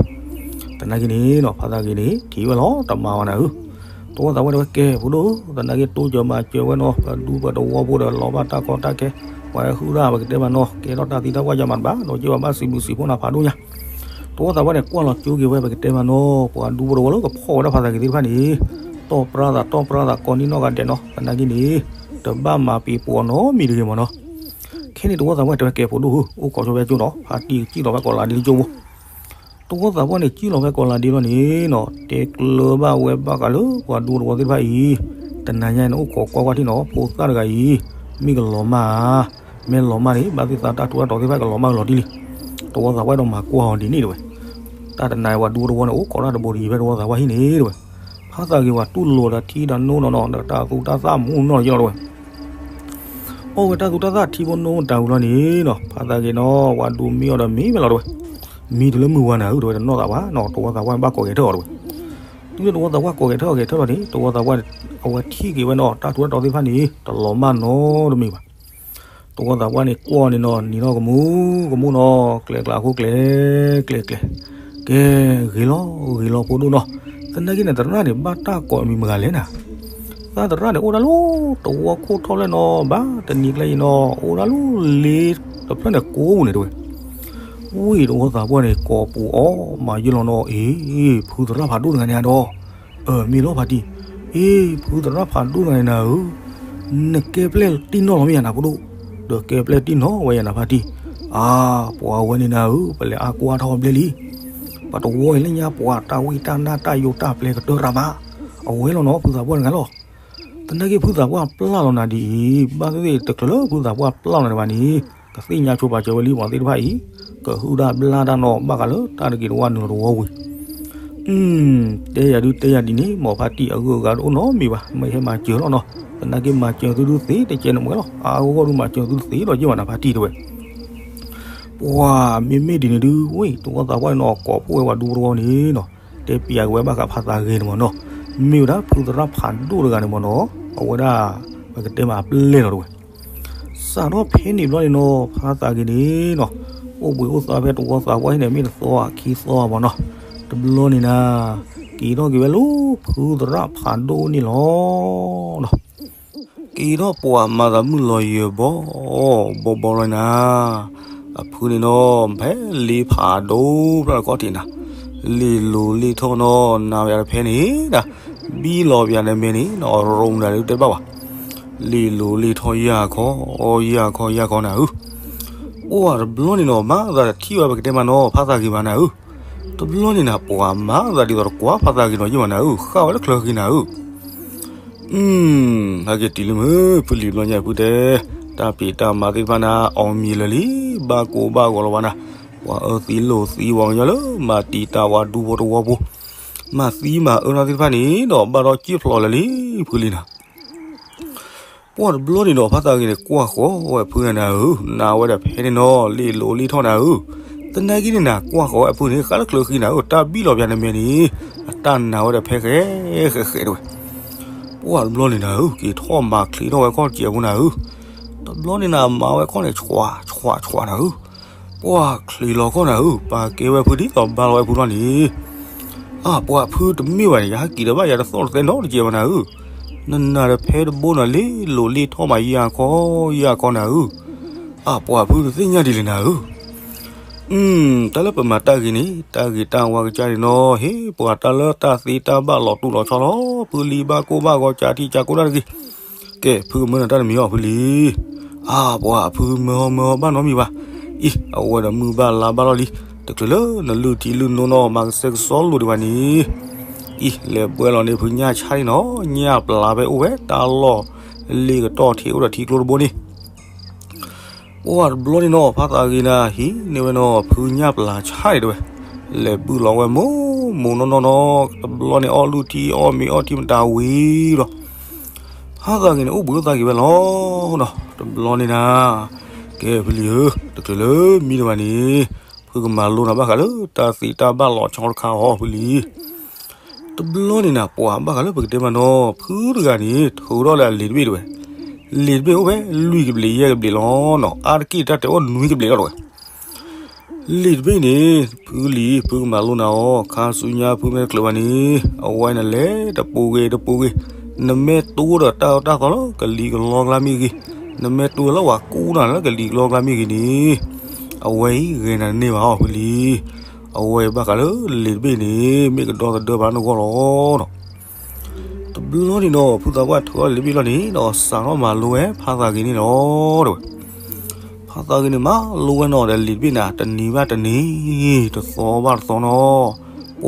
သနာ်က့န့ၣ်နီၤ ဖါသးဂ့ၤန့ၣ် ထံၣ်ဝဲလီၤ တမၤဝဲနၤဧၢ. တဝီသးပှၢ်တဲဝဲ ကဲဖိဒိၣ်ဧၢ, သနာ်က့တိစၢၤမၤစၢၤဝဲနီၤ ပဒူပတဝီဖိဒီးလီၤဘၣ်တၢ်ကီတၢ်ခဲ, ပှၤဟဲဟုၣ်တၢ် ပကတဲမးနီၤ ကဲထီၣ်တၢ်သံတၢ်ပှၢ်ယါမးတဘၣ်ဒီး က့ၤဘၣ်ဘၣ်စံးဘျုးစံးဖှိၣ်နၤဖးဒိၣ်ညါ. တဝီသးပှၢ်န့ၣ် ကွၢ်လီၤကၠိက့ၤဝဲ ပကတဲမးနီၤ ပှၤဒူဖိတဝီလၢကဖီၣ်ဝဲဒၣ်ဖါသးဂ့ၤသ့ၣ်တဖၣ်န့ၣ် တီၢ်ပြၢသးတီၢ်ပြၢသးကိးနံၣ်နီၢ်ဂၤဒဲးနီၤ. သနာ်က့န့ၣ် တဘၣ်မၤပံၤပိာ်နီတမံၤတဂ့ၤမးနီၤ. ခဲန့ၣ်တဝီသးပှၢ်တဲဝဲ ကဲဖိဒိၣ်ဧၢ, အိၣ်ခိးဆိဝဲကၠိနီၤ ဖါတံၢ်ကံၣ်လီၤဝဲကိးလးဒ့ကၠိဖိ တဝီသးပှၢ်န့ၣ် ကံၣ်လီၤဝဲကိးလးဒ့လီၤန့ၣ်နီၤ တဲကျၢၤဘၣ်ဝဲဘၣ်ဃးလၢပှၤဒူတဝီသ့ၣ်တဖၣ်အံၤ, တနၤညါအံၤန့ၣ် အိၣ်ခိးကွၢ်ကွၢ်ထံၣ်နီၤ ဖိသၣ်တဂၤအံၤ မ့ၢ်ကလီၤမၢ်ဧါ, မ့ၢ်လီၤမၢ်န့ၣ် ဘၣ်သ့ၣ်သးတၢ်ထူးတၢ်တီၤသ့ၣ်တဖၣ်ကလီၤမၢ်လီၤတံၢ်လံ. တဝီသးပှၢ်ဒီးမၤကွၢ်အီၤဒ်န့ၣ်တဝဲ. တၢ်တနၤအံၤပှၤဒူတဝီန့ၣ် အိၣ်ခိးတၢ်တဘိတယံၤဖဲတဝီသးပှၢ်ဟံၣ်န့ၣ်တဝဲ. ဖါသးဂ့ၤပှၤတူၢ်လိာ်ဒီးထံဒီးနိနီၤနီၤ ဒီးတၢ်သူတၢ်သၣ်မူနီၢ်ယဲလီၤတဝဲ. အီၣ်ဝဲတၢ်သူတၢ်သၣ်ထံဖိနိတၢ်ဝံၤလီၤန့ၣ်နီၤ ဖါသးဂ့ၤနီၤ ပှၤဒူမံအီၤဒီးမံဝဲလီၤတဝဲ. မံတုၤလၢမုၢ်ဝါနၤဧၢ တဝဲတနီၣ်သးဘၣ်နီၤ တဝီသးပှၢ်ဘၣ်ကိးဂဲၤထၢၣ်အီၤတဝဲ. တုၤလၢတဝီသးပှၢ်ကိးဂဲၤထၢၣ်အီၤဂဲၤထၢၣ်လီၤန့ၣ် တဝီသးပှၢ် အဝဲထံၣ်က့ၤဝဲနီၤ တၢ်ထူးတၢ်တီၤသ့ၣ်တဖၣ်န့ၣ် တလီၤမၢ်နီတမံၤဘၣ်. တဝီသးပှၢ်န့ၣ်ကွၢ်န့ၣ်နီၤ နံၤနီၢ်ကမူ ကမူနီၤ ကျဲကျါအဃိကျဲ ကျဲကျဲ, ကဲ ဂ့ၤလီၤ ဂ့ၤလီၤဖိဒိၣ်နီၤ. သနာ်က့န့ၣ် သရၣ်န့ၣ် ဘၣ်တၢ်ကိးမံၤမဂၤလဲၣ်နၤ. သရၣ်န့ၣ် အိၣ်ဒၣ်လၢတဝီခိၣ်ထီၣ်လဲၣ်နီၤ ဘၣ်တနံၤကျဲအံၤနီၤ အိၣ်ဒၣ်လၢလ့တဖျၢၣ်န့ၣ်ကိးပူၤန့ၣ်တဝဲ. ဝံၤတဝီသးပှၢ်န့ၣ် ကိးပူၤအီၤမၤယဲလီၤနီၤ အ့ ဖုသရၣ်ဖးဒိၣ်တဂၤန့ၣ်ဒီး အၢ မ့ၢ်လီၤဖါတံၢ်, အ့ ဖုသရၣ်ဖးဒိၣ်တဂၤန့ၣ်နၤဧၢ, နကဲပျဲၢ်တံၢ်နီၢ်လီၤမ့ၢ်ယၤနၤဖိဒိၣ်, ဒီးကဲပျဲၢ်တံၢ်နီၢ်ဝဲယၤနၤဖါတံၢ်, အါ ပှၤဝဲန့ၣ်နၤဧၢ ပလဲၤအါကွၢ်ထီၣ်ဘျဲၣ်လံ, ပတဝီအံၤလၢညါပှၤတၢ်ဝံတၢ်နၢ်တၢ်ယိးတၢ်ပျဲကတၢၢ်ရၤမး, အဝဲလီၤနီၤ ဖုသးပှၢ်တဂၤလီၤ. သနာ်က့ဖုသးပှၢ်ပျၢ်လီၤနၤဒ်အံၤ, ဘၣ်သ့ၣ်သ့ၣ်တချုးလၢဖုသးပှၢ်ပျၢ်လီၤနၤဘၣ်န့ၣ်, ကသ့ၣ်ညါဆိပာ်စၢၤဝဲလံ ပှၤသ့ၣ်တဖၣ်အံၤ, ကဟုၣ်တၢ်ဘျၣ်တၢ်နီၤ ဘၣ်ဃးလၢတၢ်တဂ့ၤတဝါနုာ်လီၤတဝီဝံၤ အံၤ, တဲယၤဒုးတဲယၤဒ်န့ၣ် မ်ဖါတံၢ်အဂုၤအဂၤတအိၣ်နီတမံၤဘၣ်, မ့ၢ်ဟဲမၤစၢၤလီၤနီၤ, သနာ်က့မၤစၢၤသုဒုးသ့တကဲန့ၣ်မ့ၢ်လီၤ, အါဂီၢ်ဂီၢ်ဒုးမၤစၢၤသုတသ့ဒီးယဲၢ်ဘၣ်နၤဖါတံၢ်တဝဲ. ပှၤမ့မ့ၢ်ဒ်န့ၣ်ဒုး ဝံၤ တဝီသးပှၢ်န့ၣ်နီၤ ကိးဖှိၣ်ဝဲပှၤဒူတဝီန့ၣ်နီၤ, တဲပျးက့ၤဝဲဘၣ်ဃးဖါသးဂ့ၤန့ၣ်မ့ၢ်နီၤ, မ့ၢ်ဝဲဒၣ်ဖုသရၣ်ဖးဒိၣ်တဂၤန့ၣ်မ့ၢ်နီၤ, အဝဲဒၣ် ပကတဲမးအပျဲၢ်လီၤတဝဲ. စးထီၣ်ဖဲန့ၣ်ဘျီန့ၣ်နီၤ ဖါသးဂ့ၤန့ၣ်နီၤ, အိၣ်ဘှံးအိၣ်သါဖဲတဝီသးပှၢ်ဟံၣ်န့ၣ် မ့ၢ်တသီခံသီဘၣ်နီၤ, တဘျီန့ၣ်နၤ, က့ၤထီၣ်က့ၤဝဲလၢဖုသရၣ်ဖးဒိၣ်န့ၣ်လီၤ. က့ၤထီၣ်ပှၤမၤသးမုၢ်လီၤယၢၤဘီ, ဘီဘီလီၤနၤ, အဖုန့ၣ်နီၤ ဖဲလ့ဖးဒိၣ်ဖျၢၣ်တကီၢ်ထံးနၤ, လ့လိၤလ့ထီၣ်နီၤ နၤဝဲယၤတဖဲန့ၣ်ဒၣ်, ဘံၣ်လီၤပယၤနမဲာ်န့ၣ် အရိမုၤဒၣ်လၢတဲတဘၣ်ဘၣ်, လ့လိၤလ့ထီၣ်ယၢ်ခီ, ယၢ်ခီယၢ်ခီနၤဧၢ. ပှၤတဘျီန့ၣ်နီၤ မၤသးတထံၣ်ဝဲပကတဲမးနီၤ ဖါသးဂ့ၤဘၣ်နၤဧၢ. တဘျီန့ၣ်နၤ ပှၤမၤသးဒ်သိးတကွၢ်ဖါသးဂ့ၤနီၤယဲၢ်ဘၣ်နၤဧၢ, ဃၣ်ဝဲလၢချၢဃံနၤဧၢ. အံၤ, ဟဲက့ၤတုၤလံမုၢ် ဖုလံၤဘျီညါဖုတဲ, တၢ်ဖံးတၢ်မၤသ့ၣ်တဖၣ်နၤ အီၣ်မံၤလၢာ်လံ, ဘၣ်ကိၢ်ဘၣ်ဂီၤလီၤဘၣ်နၤ, ပှၤအၢသံလိာ်သံဝဲကညီလၢ မၤတံာ်တာ်ဝဲဒူဖိတဝီဖိ, မၤသံမၤအၢနီၢ်သ့ၣ်တဖၣ်န့ၣ်ဒီး ဘၣ်ဒီးကံၣ်ဖျိးလၢာ်လံ ဖုလံၤနၤ. ပှၤတဘျီန့ၣ်ဒီး ဖါသးဂ့ၤန့ၣ် ကွၢ်ဃီၤဝဲဖုနၤနၤဧၢ, နၤဝဲဒီးဖဲန့ၣ်နီၤ လ့လိၤလ့ထီၣ်နၤဧၢ. သနာ်က့န့ၣ်နၤ ကွၢ်ဃီၤဝဲဖုန့ၣ် ဃၣ်လၢချၢဃံနၤဧၢ, တၢ်ဘံၣ်လီၤပယၤနမဲာ်န့ၣ် အတၢ်နာ်ဝဲဒီးဖဲဃဲဃဲဃဲတဝဲ. ပှၤတဘျီန့ၣ်နၤဧၢ, က့ၤထီၣ်မၤချံးထီၣ်ဝဲခီၣ်စဲးဖိနၤဧၢ. တဘျီန့ၣ်နၤ မၤဝဲခီၣ်န့ၣ် ဆှးဆှးဆှးနၤဧၢ. ပှၤချံးလီၤခီၣ်နၤဧၢ, ပာ်ကဲဝဲဖုဒ်သိးဘါလီၤဝဲဖုလီၤန့ၣ်. အၢ ပှၤဖုတမ့ၢ်ဘၣ်န့ၣ် ယဟဲက့ၤဒီးဘၣ်ယၤတသီၣ်တသဲနီတကဲးဘၣ်နၤဧၢ. နနၤဒီးဖဲတဘိနီၤ လ့လိၤလ့ထီၣ်မးယၢ်ခီယၢ်ခီနၤဧၢ. အပှၤဖုတသ့ၣ်ညါဒ်လဲၣ်နၤဧၢ. တၢ်လၢပမၤတၢ်ဂ့ၤန့ၣ် တၢ်ဂ့ၤတၢ်ဝါကစၢ်န့ၣ်နီၤ ဟ့ၣ်ပှၤတၢ်လၢတၢ်သ့တၢ်ဘၣ်လီၤတူၢ်လီၤဆီလီၤ. ဖုလံၤဘၣ်ကိၢ်ဘၣ်ဂီၤ ကၠးထံကၠးကိၢ်တၢ်တဂ့ၤ. ကဲ ဖုကမၢနၤတၢ်တမံၤအီၤ ဖုလံၤ. အပှၤဖုမၢဟီမၢဟီဘၣ်နီတမံၤဘၣ်. အံၤ အဝဲဒီးမုၢ်ဘၣ်လါဘၣ်လီၤလံ. တချုးလၢနလုၢ်ထံလုၢ်နိနီၤ မၤကစဲကစီလိာ်ဒံးဘၣ်န့ၣ် အံၤ လဲၤဘှဲလီၤန့ၢ်ဖုညၣ်ဆၣ်န့ၣ်နီၤ ညၣ်ပျၢ်ဖဲအိၣ်ဝဲတၢ်လီၢ်လ့ကတီၢ်ထံးအိၣ်ဒီးထံကျိတဘိန့ၣ် ပှၤတဘျီန့ၣ်နီၤ ဖါသးဂ့ၤနၤ ဟံးန့ၢ်ဝဲနီၤ ဖုညၣ်ပျၢ်ဆၣ်န့ၣ်တဲဝဲ, လဲၤဘုၣ်လီၤဝဲမိၢ်မိၢ်နီၢ်နီၢ်နီၤ တဘျီန့ၣ်အီၣ်လုၢ်ထံအီၣ်မ့ၤအီထံမတၤဝံၤဒီး ဖါသးဂ့ၤန့ၣ် အိၣ်ဘှံးအိၣ်သါက့ၤဝဲလီၤနီၤ. တဘျီန့ၣ်နၤ ကဲဖုလံၤဧၢ, တချုးလၢမံဒံးဘၣ်န့ၣ် ဖုကမၤလိနၤဘၣ်ဃးလၢတၢ်သ့တၢ်ဘၣ်လီၤဆီတခါအီၤဖုလံၤ. တဘျီန့ၣ်နၤ ပှၤဘၣ်ဃးလၢပကတဲမးနီၤ ဖုတဂၤန့ၣ် ထုးထီၣ်လၢအလံာ်တဘ့ၣ်တဲဝဲ, လံာ်တဘ့ၣ်အိၣ်ဖဲလွံၢ်ကဘျံးယဲၢ်ကဘျံးလီၤနီၤ အါတက့ၢ်တၢ်တဲအီၣ်နွံကဘျံးလီၤတဲဝဲ လံာ်တဘ့ၣ်န့ၣ် ဖုလံၤ ဖုကမၤလိနၤအီၤ ခါဆူညါဖုမ့ၢ်တချုးဘၣ်န့ၣ် အဝဲနလဲၤတပူၤဂ့ၤတပူၤဂ့ၤ နမ့ၢ်တူၢ်ဒီးတၢ်အၢတၢ်သီလၢကလံၤကလီကျါမ့ၢ်ဂ့ၤ, နမ့ၢ်တူၢ်လၢပှၤကူၣ်နၤလၢကလံၤကလီကျါမ့ၢ်ဂ့ၤန့ၣ် အဝဲအံၤဂ့ၤနၤတန့ၢ်ဘၣ်အီၤဖုလံၤ. အဝဲဘၣ်ဃးလၢလံာ်တဘ့ၣ်န့ၣ် မ့ၢ်ကဒီသဒၢဘၣ်နဂီၢ်လီၤနီၤ. တဘျီန့ၣ်ဒီး ဖုသးပှၢ်ထုးထီၣ်လံာ်တဘ့ၣ်လီၤန့ၣ်ဒီး စးထီၣ်မၤလိဝဲဖါသးဂ့ၤန့ၣ်လီၤတဲဝဲ. ဖါသးဂ့ၤန့ၣ် မၤလိဝဲနီၤဒီးလံာ်တဘ့ၣ်န့ၣ် တနံၤဘၣ်တနံၤ တသီဘၣ်တသီနီၤ ပှ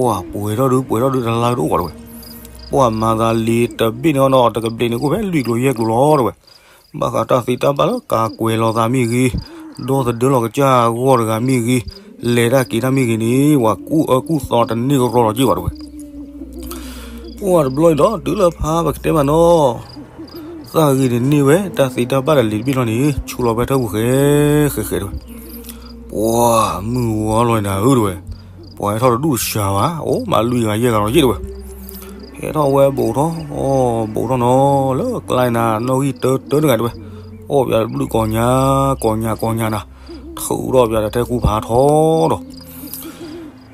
ၤပှဲၤထီၣ်ဒုးပှဲၤထီၣ်ဒုးတလါတအိၣ်ဘၣ်တဲဝဲ. ပှၤမၤသးလံာ်တဘ့ၣ်န့ၣ်အီၤနီၤ တကဘျံးန့ၣ်ကအိၣ်ဖဲလွံၢ်ကျိၤယဲၢ်ကျိၤလီၤတဲဝဲ. ဘၣ်ဃးတၢ်သ့တၢ်ဘၣ်လၢကးကွဲးလီၤသးမ့ၢ်ဂ့ၤ, ဒီသဒၢလီၤကစၢ်အဂီၢ်တဂၤမ့ၢ်ဂ့ၤ, လဲၤတၢ်က့ၤတၢ်မ့ၢ်ဂ့ၤန့ၣ် ပှၤကူၣ်အၢကူၣ်သီတန့ၢ်ကရီလီၤက့ၢ်ဘၣ်တဲဝဲ. ပှၤတဘျီအံၤဒီး တုၤလၢဖါပကတဲမးနီၤ သးဂ့ၤန့ၣ်န့ၢ်ဝဲတၢ်သ့တၢ်ဘၣ်ဒီးလံာ်တဘ့ၣ်လီၤန့ၣ် ဆူးလီၤဖဲထၢပူၤဃဲဃဲဃဲတဲဝဲ. ပှၤမုၢ်ဝါလီၤနၤဧၢတဲဝဲ, ပှၤဟဲထီၣ်တဒူၣ်တစှၤဘၣ် အိၣ်မးလွံၢ်ဂၤယဲၢ်ဂၤလီၤက့ၢ်တဲဝဲ. ဟဲထီၣ်ဝဲဘူးထီၣ် ဘူးထီၣ်နီၤ လၢကျါနၤ နီၣ်ဂံၢ်တၢတၢတဂၤတဲဝဲ, အီၣ်ပၠးတဘျုးကိးညါ ကိးညါကိးညါနၤ, ထုးထီၣ်ပၠးဒီးထဲကူဖးထီဒီး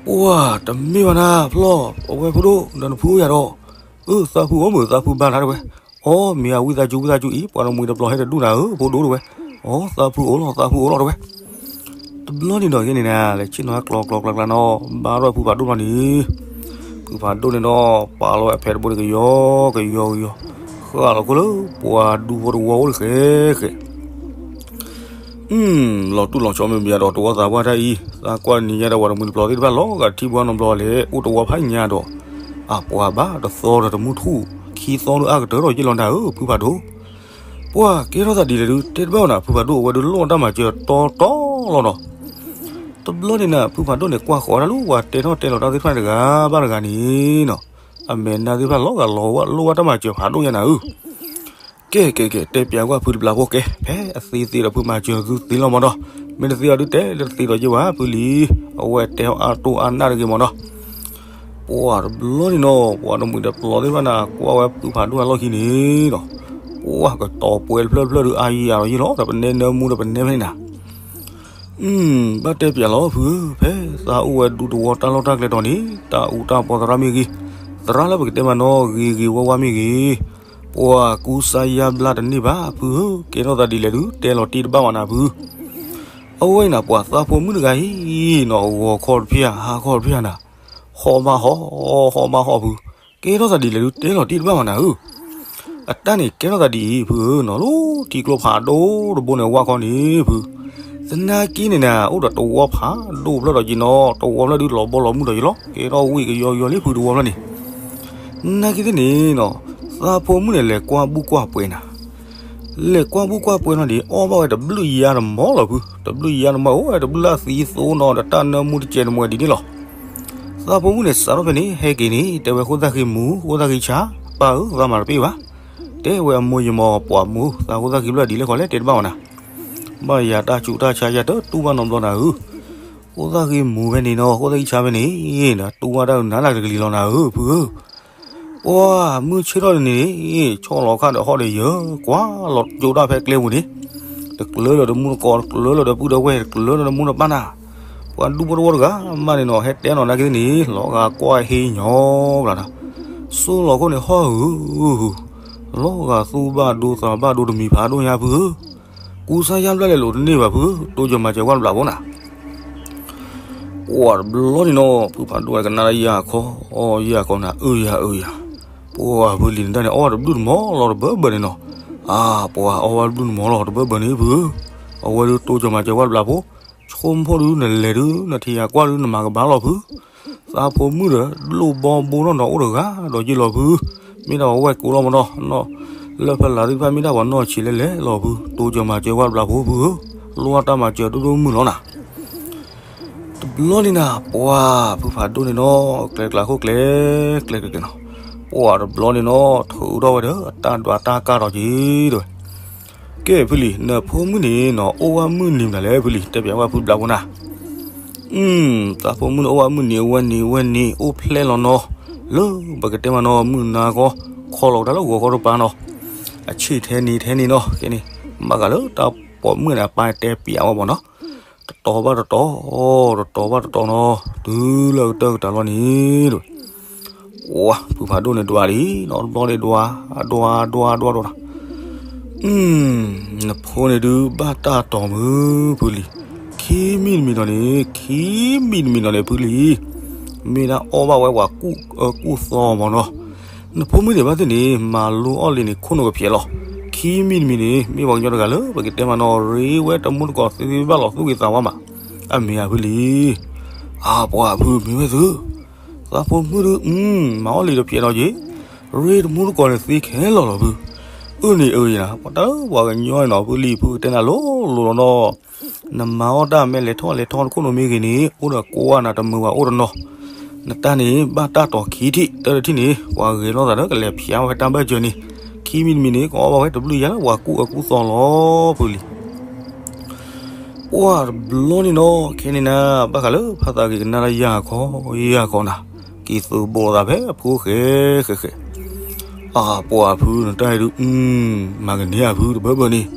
ပှၤတမ့ၢ်ဘၣ်နၤ ဖျီၣ် အဝဲဖိဒိၣ် ဒီးနဖုအိၣ်ယၤဒီး, အၢ သးဖုအိၣ်မုၢ် သးဖုဘါနၤတဲဝဲ, အီ မ့ၢ်အဝံသးစူၤ ဝံသးစူၤအံၤ ပှၤတမှံၤတပျီၤဟဲတဒူၣ်နၤဧၢ ဖိဒိၣ်တဲဝဲ, အီ သးဖုအိၣ်လီၤ သးဖုအိၣ်လီၤတဲဝဲ. တဘျီန့ၣ်ဒီးယဲန့ၣ်နၤ လဲၤဆ့ၣ်နီၤဟဲကျီကျီကျါကျါနီၤ ဘါထီၣ်ဖုဖးဒိၣ်လီၤန့ၣ်, ဖုဖးဒိၣ်န့ၣ်ဒီး ပာ်လီၤဝဲအဖဲတဘိန့ၣ် ကယီကယီကယီကယီ, ဃၣ်လီၤခိၣ်လၢပှၤဒူဖိတဝီအိၣ်တဃဲဃဲ လီၤတူၢ်လီၤဆီမ့ၢ်မ့ၢ်ဒီးတဝီသးပှၢ်တၢ်အံၤ သးကွၢ်နံၤညါဒီး ပှၤတမှံၤတပျီၤသ့ၣ်တဖၣ်လီၤဂာ်ထံၣ်ပှၤနီတဘျီလဲၣ် အိၣ်တဝီဖးညါဒီး အပှၤဘၣ်တသီဒီးတမုၢ်ထူၣ် ခံသီဒုးအါကတၢၢ်ဒီးယ့ၢ်လီၤနၤဧၢ ဖုဖးဒိၣ်. ပှၤကဲထီၣ်သးဒ်လဲၣ်ဒုး တဲတဘၣ်ဝဲနၤ ဖုဖးဒိၣ် အဝဲဒုးလိၣ်တၢ်မၤစၢၤတီတီလီၤနီၤ. တဘျီန့ၣ်နၤ ဖုဖးဒိၣ်န့ၣ် ကွၢ်ဃီၤတၢ်လၢပှၤတဲထီၣ်တဲလီၤတၢ်သ့ၣ်တဖၣ်န့ၣ်တဂၤဘၣ်တဂၤန့ၣ်နီၤ အမဲာ်နါသ့ၣ်တဖၣ်လီၤဂာ်လီၤဝဲလိၣ်ဝဲတၢ်မၤစၢၤဖးဒိၣ်ညါနၤဧၢ ကဲကဲကဲ တဲပျးကွၢ်ဖုတဘျီဖိကဲ ဖဲအသ့သ့ဒီးဖုမၤစၢၤသုသ့လီၤမးနီၤ, မ့ၢ်တသ့အီၤဒုးတဲလၢတသ့ဒီးယ့ၢ်ဝဲ ဖုလံၤ, အဝဲတဲအါတိၢ်အါနၢ်တဂ့ၤမးနီၤ. ပှၤတဘျီန့ၣ်နီၤ ပှၤတမှံၤတပျီၤသ့ၣ်တဖၣ်န့ၣ် ကွၢ်ဝဲဖုဖးဒိၣ်အလီၢ်ခံန့ၣ်နီၤ, ပှၤကတီၤပှဲၤတဖျၢၣ်တဖျၢၣ်ဒုးအါယံာ်ယံာ်ဒီးယ့ၢ်လီၤ ဒီးပနဲနၢမူဒီးပနဲဖဲန့ၣ်နၤ ဘၣ်တဲပျးလီၤဖုဧၢ, ဖဲသးအိၣ်ဝဲဒူသဝီတၢ်လီၢ်တၢ်ကျဲတီၤန့ၣ် တၢ်အူတၢ်ပီသရၣ်မ့ၢ်ဂ့ၤ, သရၣ်လၢပကတဲမးနီၤ ဂ့ၤဂ့ၤဝါဝါမ့ၢ်ဂ့ၤ, ပှၤကူစါယါဘျါတန့ၢ်ဘၣ်ဖုဧၢ, ကဲထီၣ်သးဒ်လဲၣ်ဒုး တဲလီၤတ့ၢ်တဘၣ်ဝဲနၤဖု. အဝဲအံၤနၤ ပှၤသးဖိမုၣ်တဂၤအံၤနီၤ ဂီၤခီတဖျၢၣ် ဟါခီတဖျၢၣ်နၤ, ဟီၣ်ဘၣ်ဟီၣ် ဟီၣ်ဘၣ်ဟီၣ်ဖု, ကဲထီၣ်သးဒ်လဲၣ်ဒုး တဲလီၤတ့ၢ်တဘၣ်ဝဲနၤဧၢ. အတၢ်န့ၣ်ကဲထီၣ်သးဒ်အံၤဖုဧၢနီၤ လၢထံကျိဖးဒိၣ်တဘိန့ၣ်ဝၣ်ခီန့ၣ်ဖု, သနာ်က့န့ၣ်နၤ အိၣ်ဒီးတဝီဖးဒိၣ်ဖျၢၣ်ဒီးက့ၤနီၤ တဝီဖျၢၣ်ဒုးလီၤဘီလီၤမုၢ်ဒီးယ့ၢ်လီၤ ကဲထီၣ်ဝံၣ်ကယီကယီလံဖုတဝီဖျၢၣ်န့ၣ် နာ်က့သ့ၣ်န့ၣ်နီၤ, သးဖိမုၣ်န့ၣ် လဲၤကွၢ်ဘူၣ်ကွၢ်ပှဲၤနၤ, လဲၤကွၢ်ဘူၣ်ကွၢ်ပှဲၤနီၤန့ၣ် အီၣ်ဘၣ်ဝဲတဘျုးယါတမီၢ်လီၤဖု, တဘျုးယါတမီၢ်အိၣ်ဝဲတဘျုးလၢအသံသိနီၤ ဒီးတၢ်နၢမူတစဲးတမှဲၤဒ်န့ၣ်လီၤ. သးဖိမုၣ်န့ၣ် စးထီၣ်ဖဲန့ၣ် ဟဲက့ၤန့ၣ် တဲဝဲဃိသၣ်ဃ့မူ ဃိသၣ်ဃ့ဆါ, ပၢ်ဧၢ သးမၤတပ့ၢ်ဘၣ်, တဲဝဲအမိၢ်ယမီၤပှၤမူ သးဃိသၣ်ဃ့ဖျၢၣ်ဒ်လဲၣ်ဃီလဲၣ် တဲတဘၣ်ဝဲနၤ, ဘၣ်ယၤတၢ်ဆူးတၢ်ဆါယၤတတူၢ်ဘၣ်နီတဘျီနၤဧၢ ဃိသၣ်ဃ့မူဖဲန့ၣ်နီၤ ဃိသၣ်ဃ့ဆါဖဲန့ၣ် နတူၢ်ဘၣ်တၢ်နၤလၢတကလံၤလီၤနၤဧၢ ဖုဧၢ, ပှၤမုၢ်ဆ့ၣ်ထီၣ်န့ၣ် ဆီၣ်လီၤခါဒီးဟီၣ်ဒီးယၢၤ ကွၢ်လီၤကၠိတၢ်ဖဲကျဲပူၤန့ၣ်, တကျၢလၢၤဒီးမူတကိး တကျၢလၢၤဒီးပုၢ်ဒီဝဲၢ် တကျၢလၢၤဒီးမူတပၢ်နၤ, ပှၤဒူဖိတဝီတဂၤမးန့ၣ်နီၤ ဟဲတဲနီၤနာ်က့သ့ၣ်န့ၣ် လီၤဂာ်ကွၢ်ဟ့ညီကျါနၤ, ဆိလီၤခိၣ်န့ၣ်ဟီၣ်ဧၢ လီၤဂာ်သူၣ်ဘၣ်ဒိသးဘၣ်ဒိတမံၤဖးဒိၣ်ညါဖုဧၢ, ပ ကူစါယါဘျါလဲၤလိာ်တန့ၢ်ဘၣ်ဖု, တိစၢၤမၤစၢၤဝဲတဘျီဖိနၤ. ပှၤတဘျီန့ၣ်နီၤ ဖုဖးဒိၣ်ကနၣ်လၢယၤခီ, အီယၤခီနၤ အၢယၤအၢယၤ, ပှၤဖုလံၤနတၢ်န့ၣ် အီဝဲတဘျုးတမီၤလီၤတဘၢဘၢန့ၣ်နီၤ. အါ ပှၤအီဝဲတဘျုးတမီၤလီၤတဘၢဘၢန့ၣ်ဖု, အဝဲဒုးတိစၢၤမၤစၢၤဝဲတဘျီဖိ, ဆိကမိၣ်ဒုးနလဲၤဒုး နထံၣ်ယၤကွၢ်ဒုး နမၤကဘၣ်လီၤဖု. သးဖိမုၣ်ဒီး လိၣ်ဘီဘိနီၢ်နီၢ်အိၣ်တဂၤဒီးယ့ၢ်လီၤဖု, မ့ၢ်ဒၣ်ပှၤဝဲၢ်ကိးလီၤမနီၤ, လၢဖဲလးသ့ၣ်တဖၣ်မ့ၢ်ဒၣ်ပှၤနီၢ်ဆံးလဲၣ်လဲၣ်လီၤဖု, တိစၢၤမၤစၢၤဝဲတဘျီဖိဖုဧၢ, လိၣ်အတၢ်မၤစၢၤဒိၣ်ဒိၣ်မုၢ်လီၤနၤ. တဘျီန့ၣ်နၤ ပှၤဖုဖးဒိၣ်န့ၣ်နီၤ ကျဲကျါခိၣ်ကျဲ ကျဲကျဲကျဲနီၤ, ပှၤတဘျီန့ၣ်နီၤ ထုးထီၣ်ဝဲဒီး တၢ်ဒွးတၢ်ကၢ်ထီၣ်က့ၤတဲဝဲ, ကဲဖုလံၤ နဖိမုၣ်န့ၣ်နီၤ အိၣ်ဝဲမုၢ်နံၤမနုၤလဲၣ်ဖုလံၤ တဲပၠးဝဲဖုဘျါဖိနၤ. သးဖိမုၣ်န့ၣ်အိၣ်ဝဲမုၢ်နံၤ အဝဲန့ၣ်ဝဲန့ၣ် အိၣ်ဖျဲၣ်လီၤနီၤ, လၢပကတဲမးနီၤ မုၢ်နၤခီ ခီလီၤကဒါလၢဂီၤခီတပၤနီၤ, အဆ့ၣ်ထဲန့ၣ်ထဲန့ၣ်နီၤ ကဲန့ၣ် ဘၣ်ဃးလၢတၢ်ပိာ်မုၣ်န့ၣ် အပၢ်တဲပၠးဝဲမနီၤ, တတီၤဘၣ်တတီၤ, တတီၤဘၣ်တတီၤနီၤ, တုၤလၢအကတၢၢ်ကတၢၢ်လီၤန့ၣ်တဲဝဲ ပှၤဖုဖးဒိၣ်န့ၣ်ဒွးလံနီၤ တဘျီန့ၣ်ဒွး, ဒွးဒွးဒွးဒွးနီၤ, နဖိန့ၣ်ဒုးဘၣ်တၢ်တီၤမုၢ်ဖုလံၤ, ခံမံၤတမံၤနီၤန့ၣ် ခံမံၤတမံၤနီၤန့ၣ်ဖုလံၤ, မ့ၢ်ဒၣ်အီၣ်ဘၣ်ဝဲပှၤကူၣ်အၢကူၣ်သီမနီၤ, နဖိမုၣ်န့ၣ်ဘၣ်သ့ၣ်န့ၣ် မၤလိအီၣ်လံန့ၣ် ခိၣ်နူာ်ကဖျဲးလီၤ, ခံမံၤတမံၤန့ၣ် မ့ၢ်ပှၤကညီတဂၤလၢပကတဲမးနီၤ ရ့ဝဲတမူတကိးသ့သ့ဘၣ်လီၤသူၣ်ဂ့ၤသးဝါမး, အမ့ၢ်ဧါဖုလံၤ အါပှၤဖုမ့ၢ်ဝဲသု, သးဖိမုၣ်ဒုး မၤအီၣ်လံတဖျဲးနီၤက့ၤ, ရ့တမူတကိးန့ၣ်သ့ခဲလီၤလီၤဖု, အၢန့ၣ်အၢယနၤ ပှၤတၢ်ပှၤကညီန့ၣ်နီၤ ဖုလံၤဖုကတဲနၤလိၤလိၤလီၤနီၤ, နမၤအီၣ်တၢ်မ့ၢ်လဲၤထီၣ်လဲၤထီၣ်နခိၣ်နူာ်မ့ၢ်ဂ့ၤန့ၣ် အိၣ်ဒီးကိးဂၤနၤတမုာ်ဘၣ်အိၣ်တနီၤ, နတၢ်န့ၣ်ဘၣ်တၢ်တီၤခံထံၣ် တၢ်တထံၣ်န့ၣ် ပှၤဂဲၤလိာ်သးဒီးကလဲၤဖျါဝဲတၢ်ဘၢၣ်စၢၤန့ၣ်, ခံမံၤတမံၤန့ၣ် ကအီၣ်ဘၣ်ဝဲတဘျုးယၤလၢပှၤကူၣ်အၢကူၣ်သီလီၤဖုလံၤ ပှၤတဘျီန့ၣ်နီၤ ခဲန့ၣ်နၤ ဘၣ်ဃးလၢဖါသးဂ့ၤကနၣ်လၢယၤခီ ယၤခီနၤ, က့ၤသုးဘိးသးဖဲအဖိဃဲဃဲဃဲ, အါပှၤဖုနတၢ်အံၤဒုး မၤကန့ၢ်အဖုတဘၢဘၢန့ၣ်,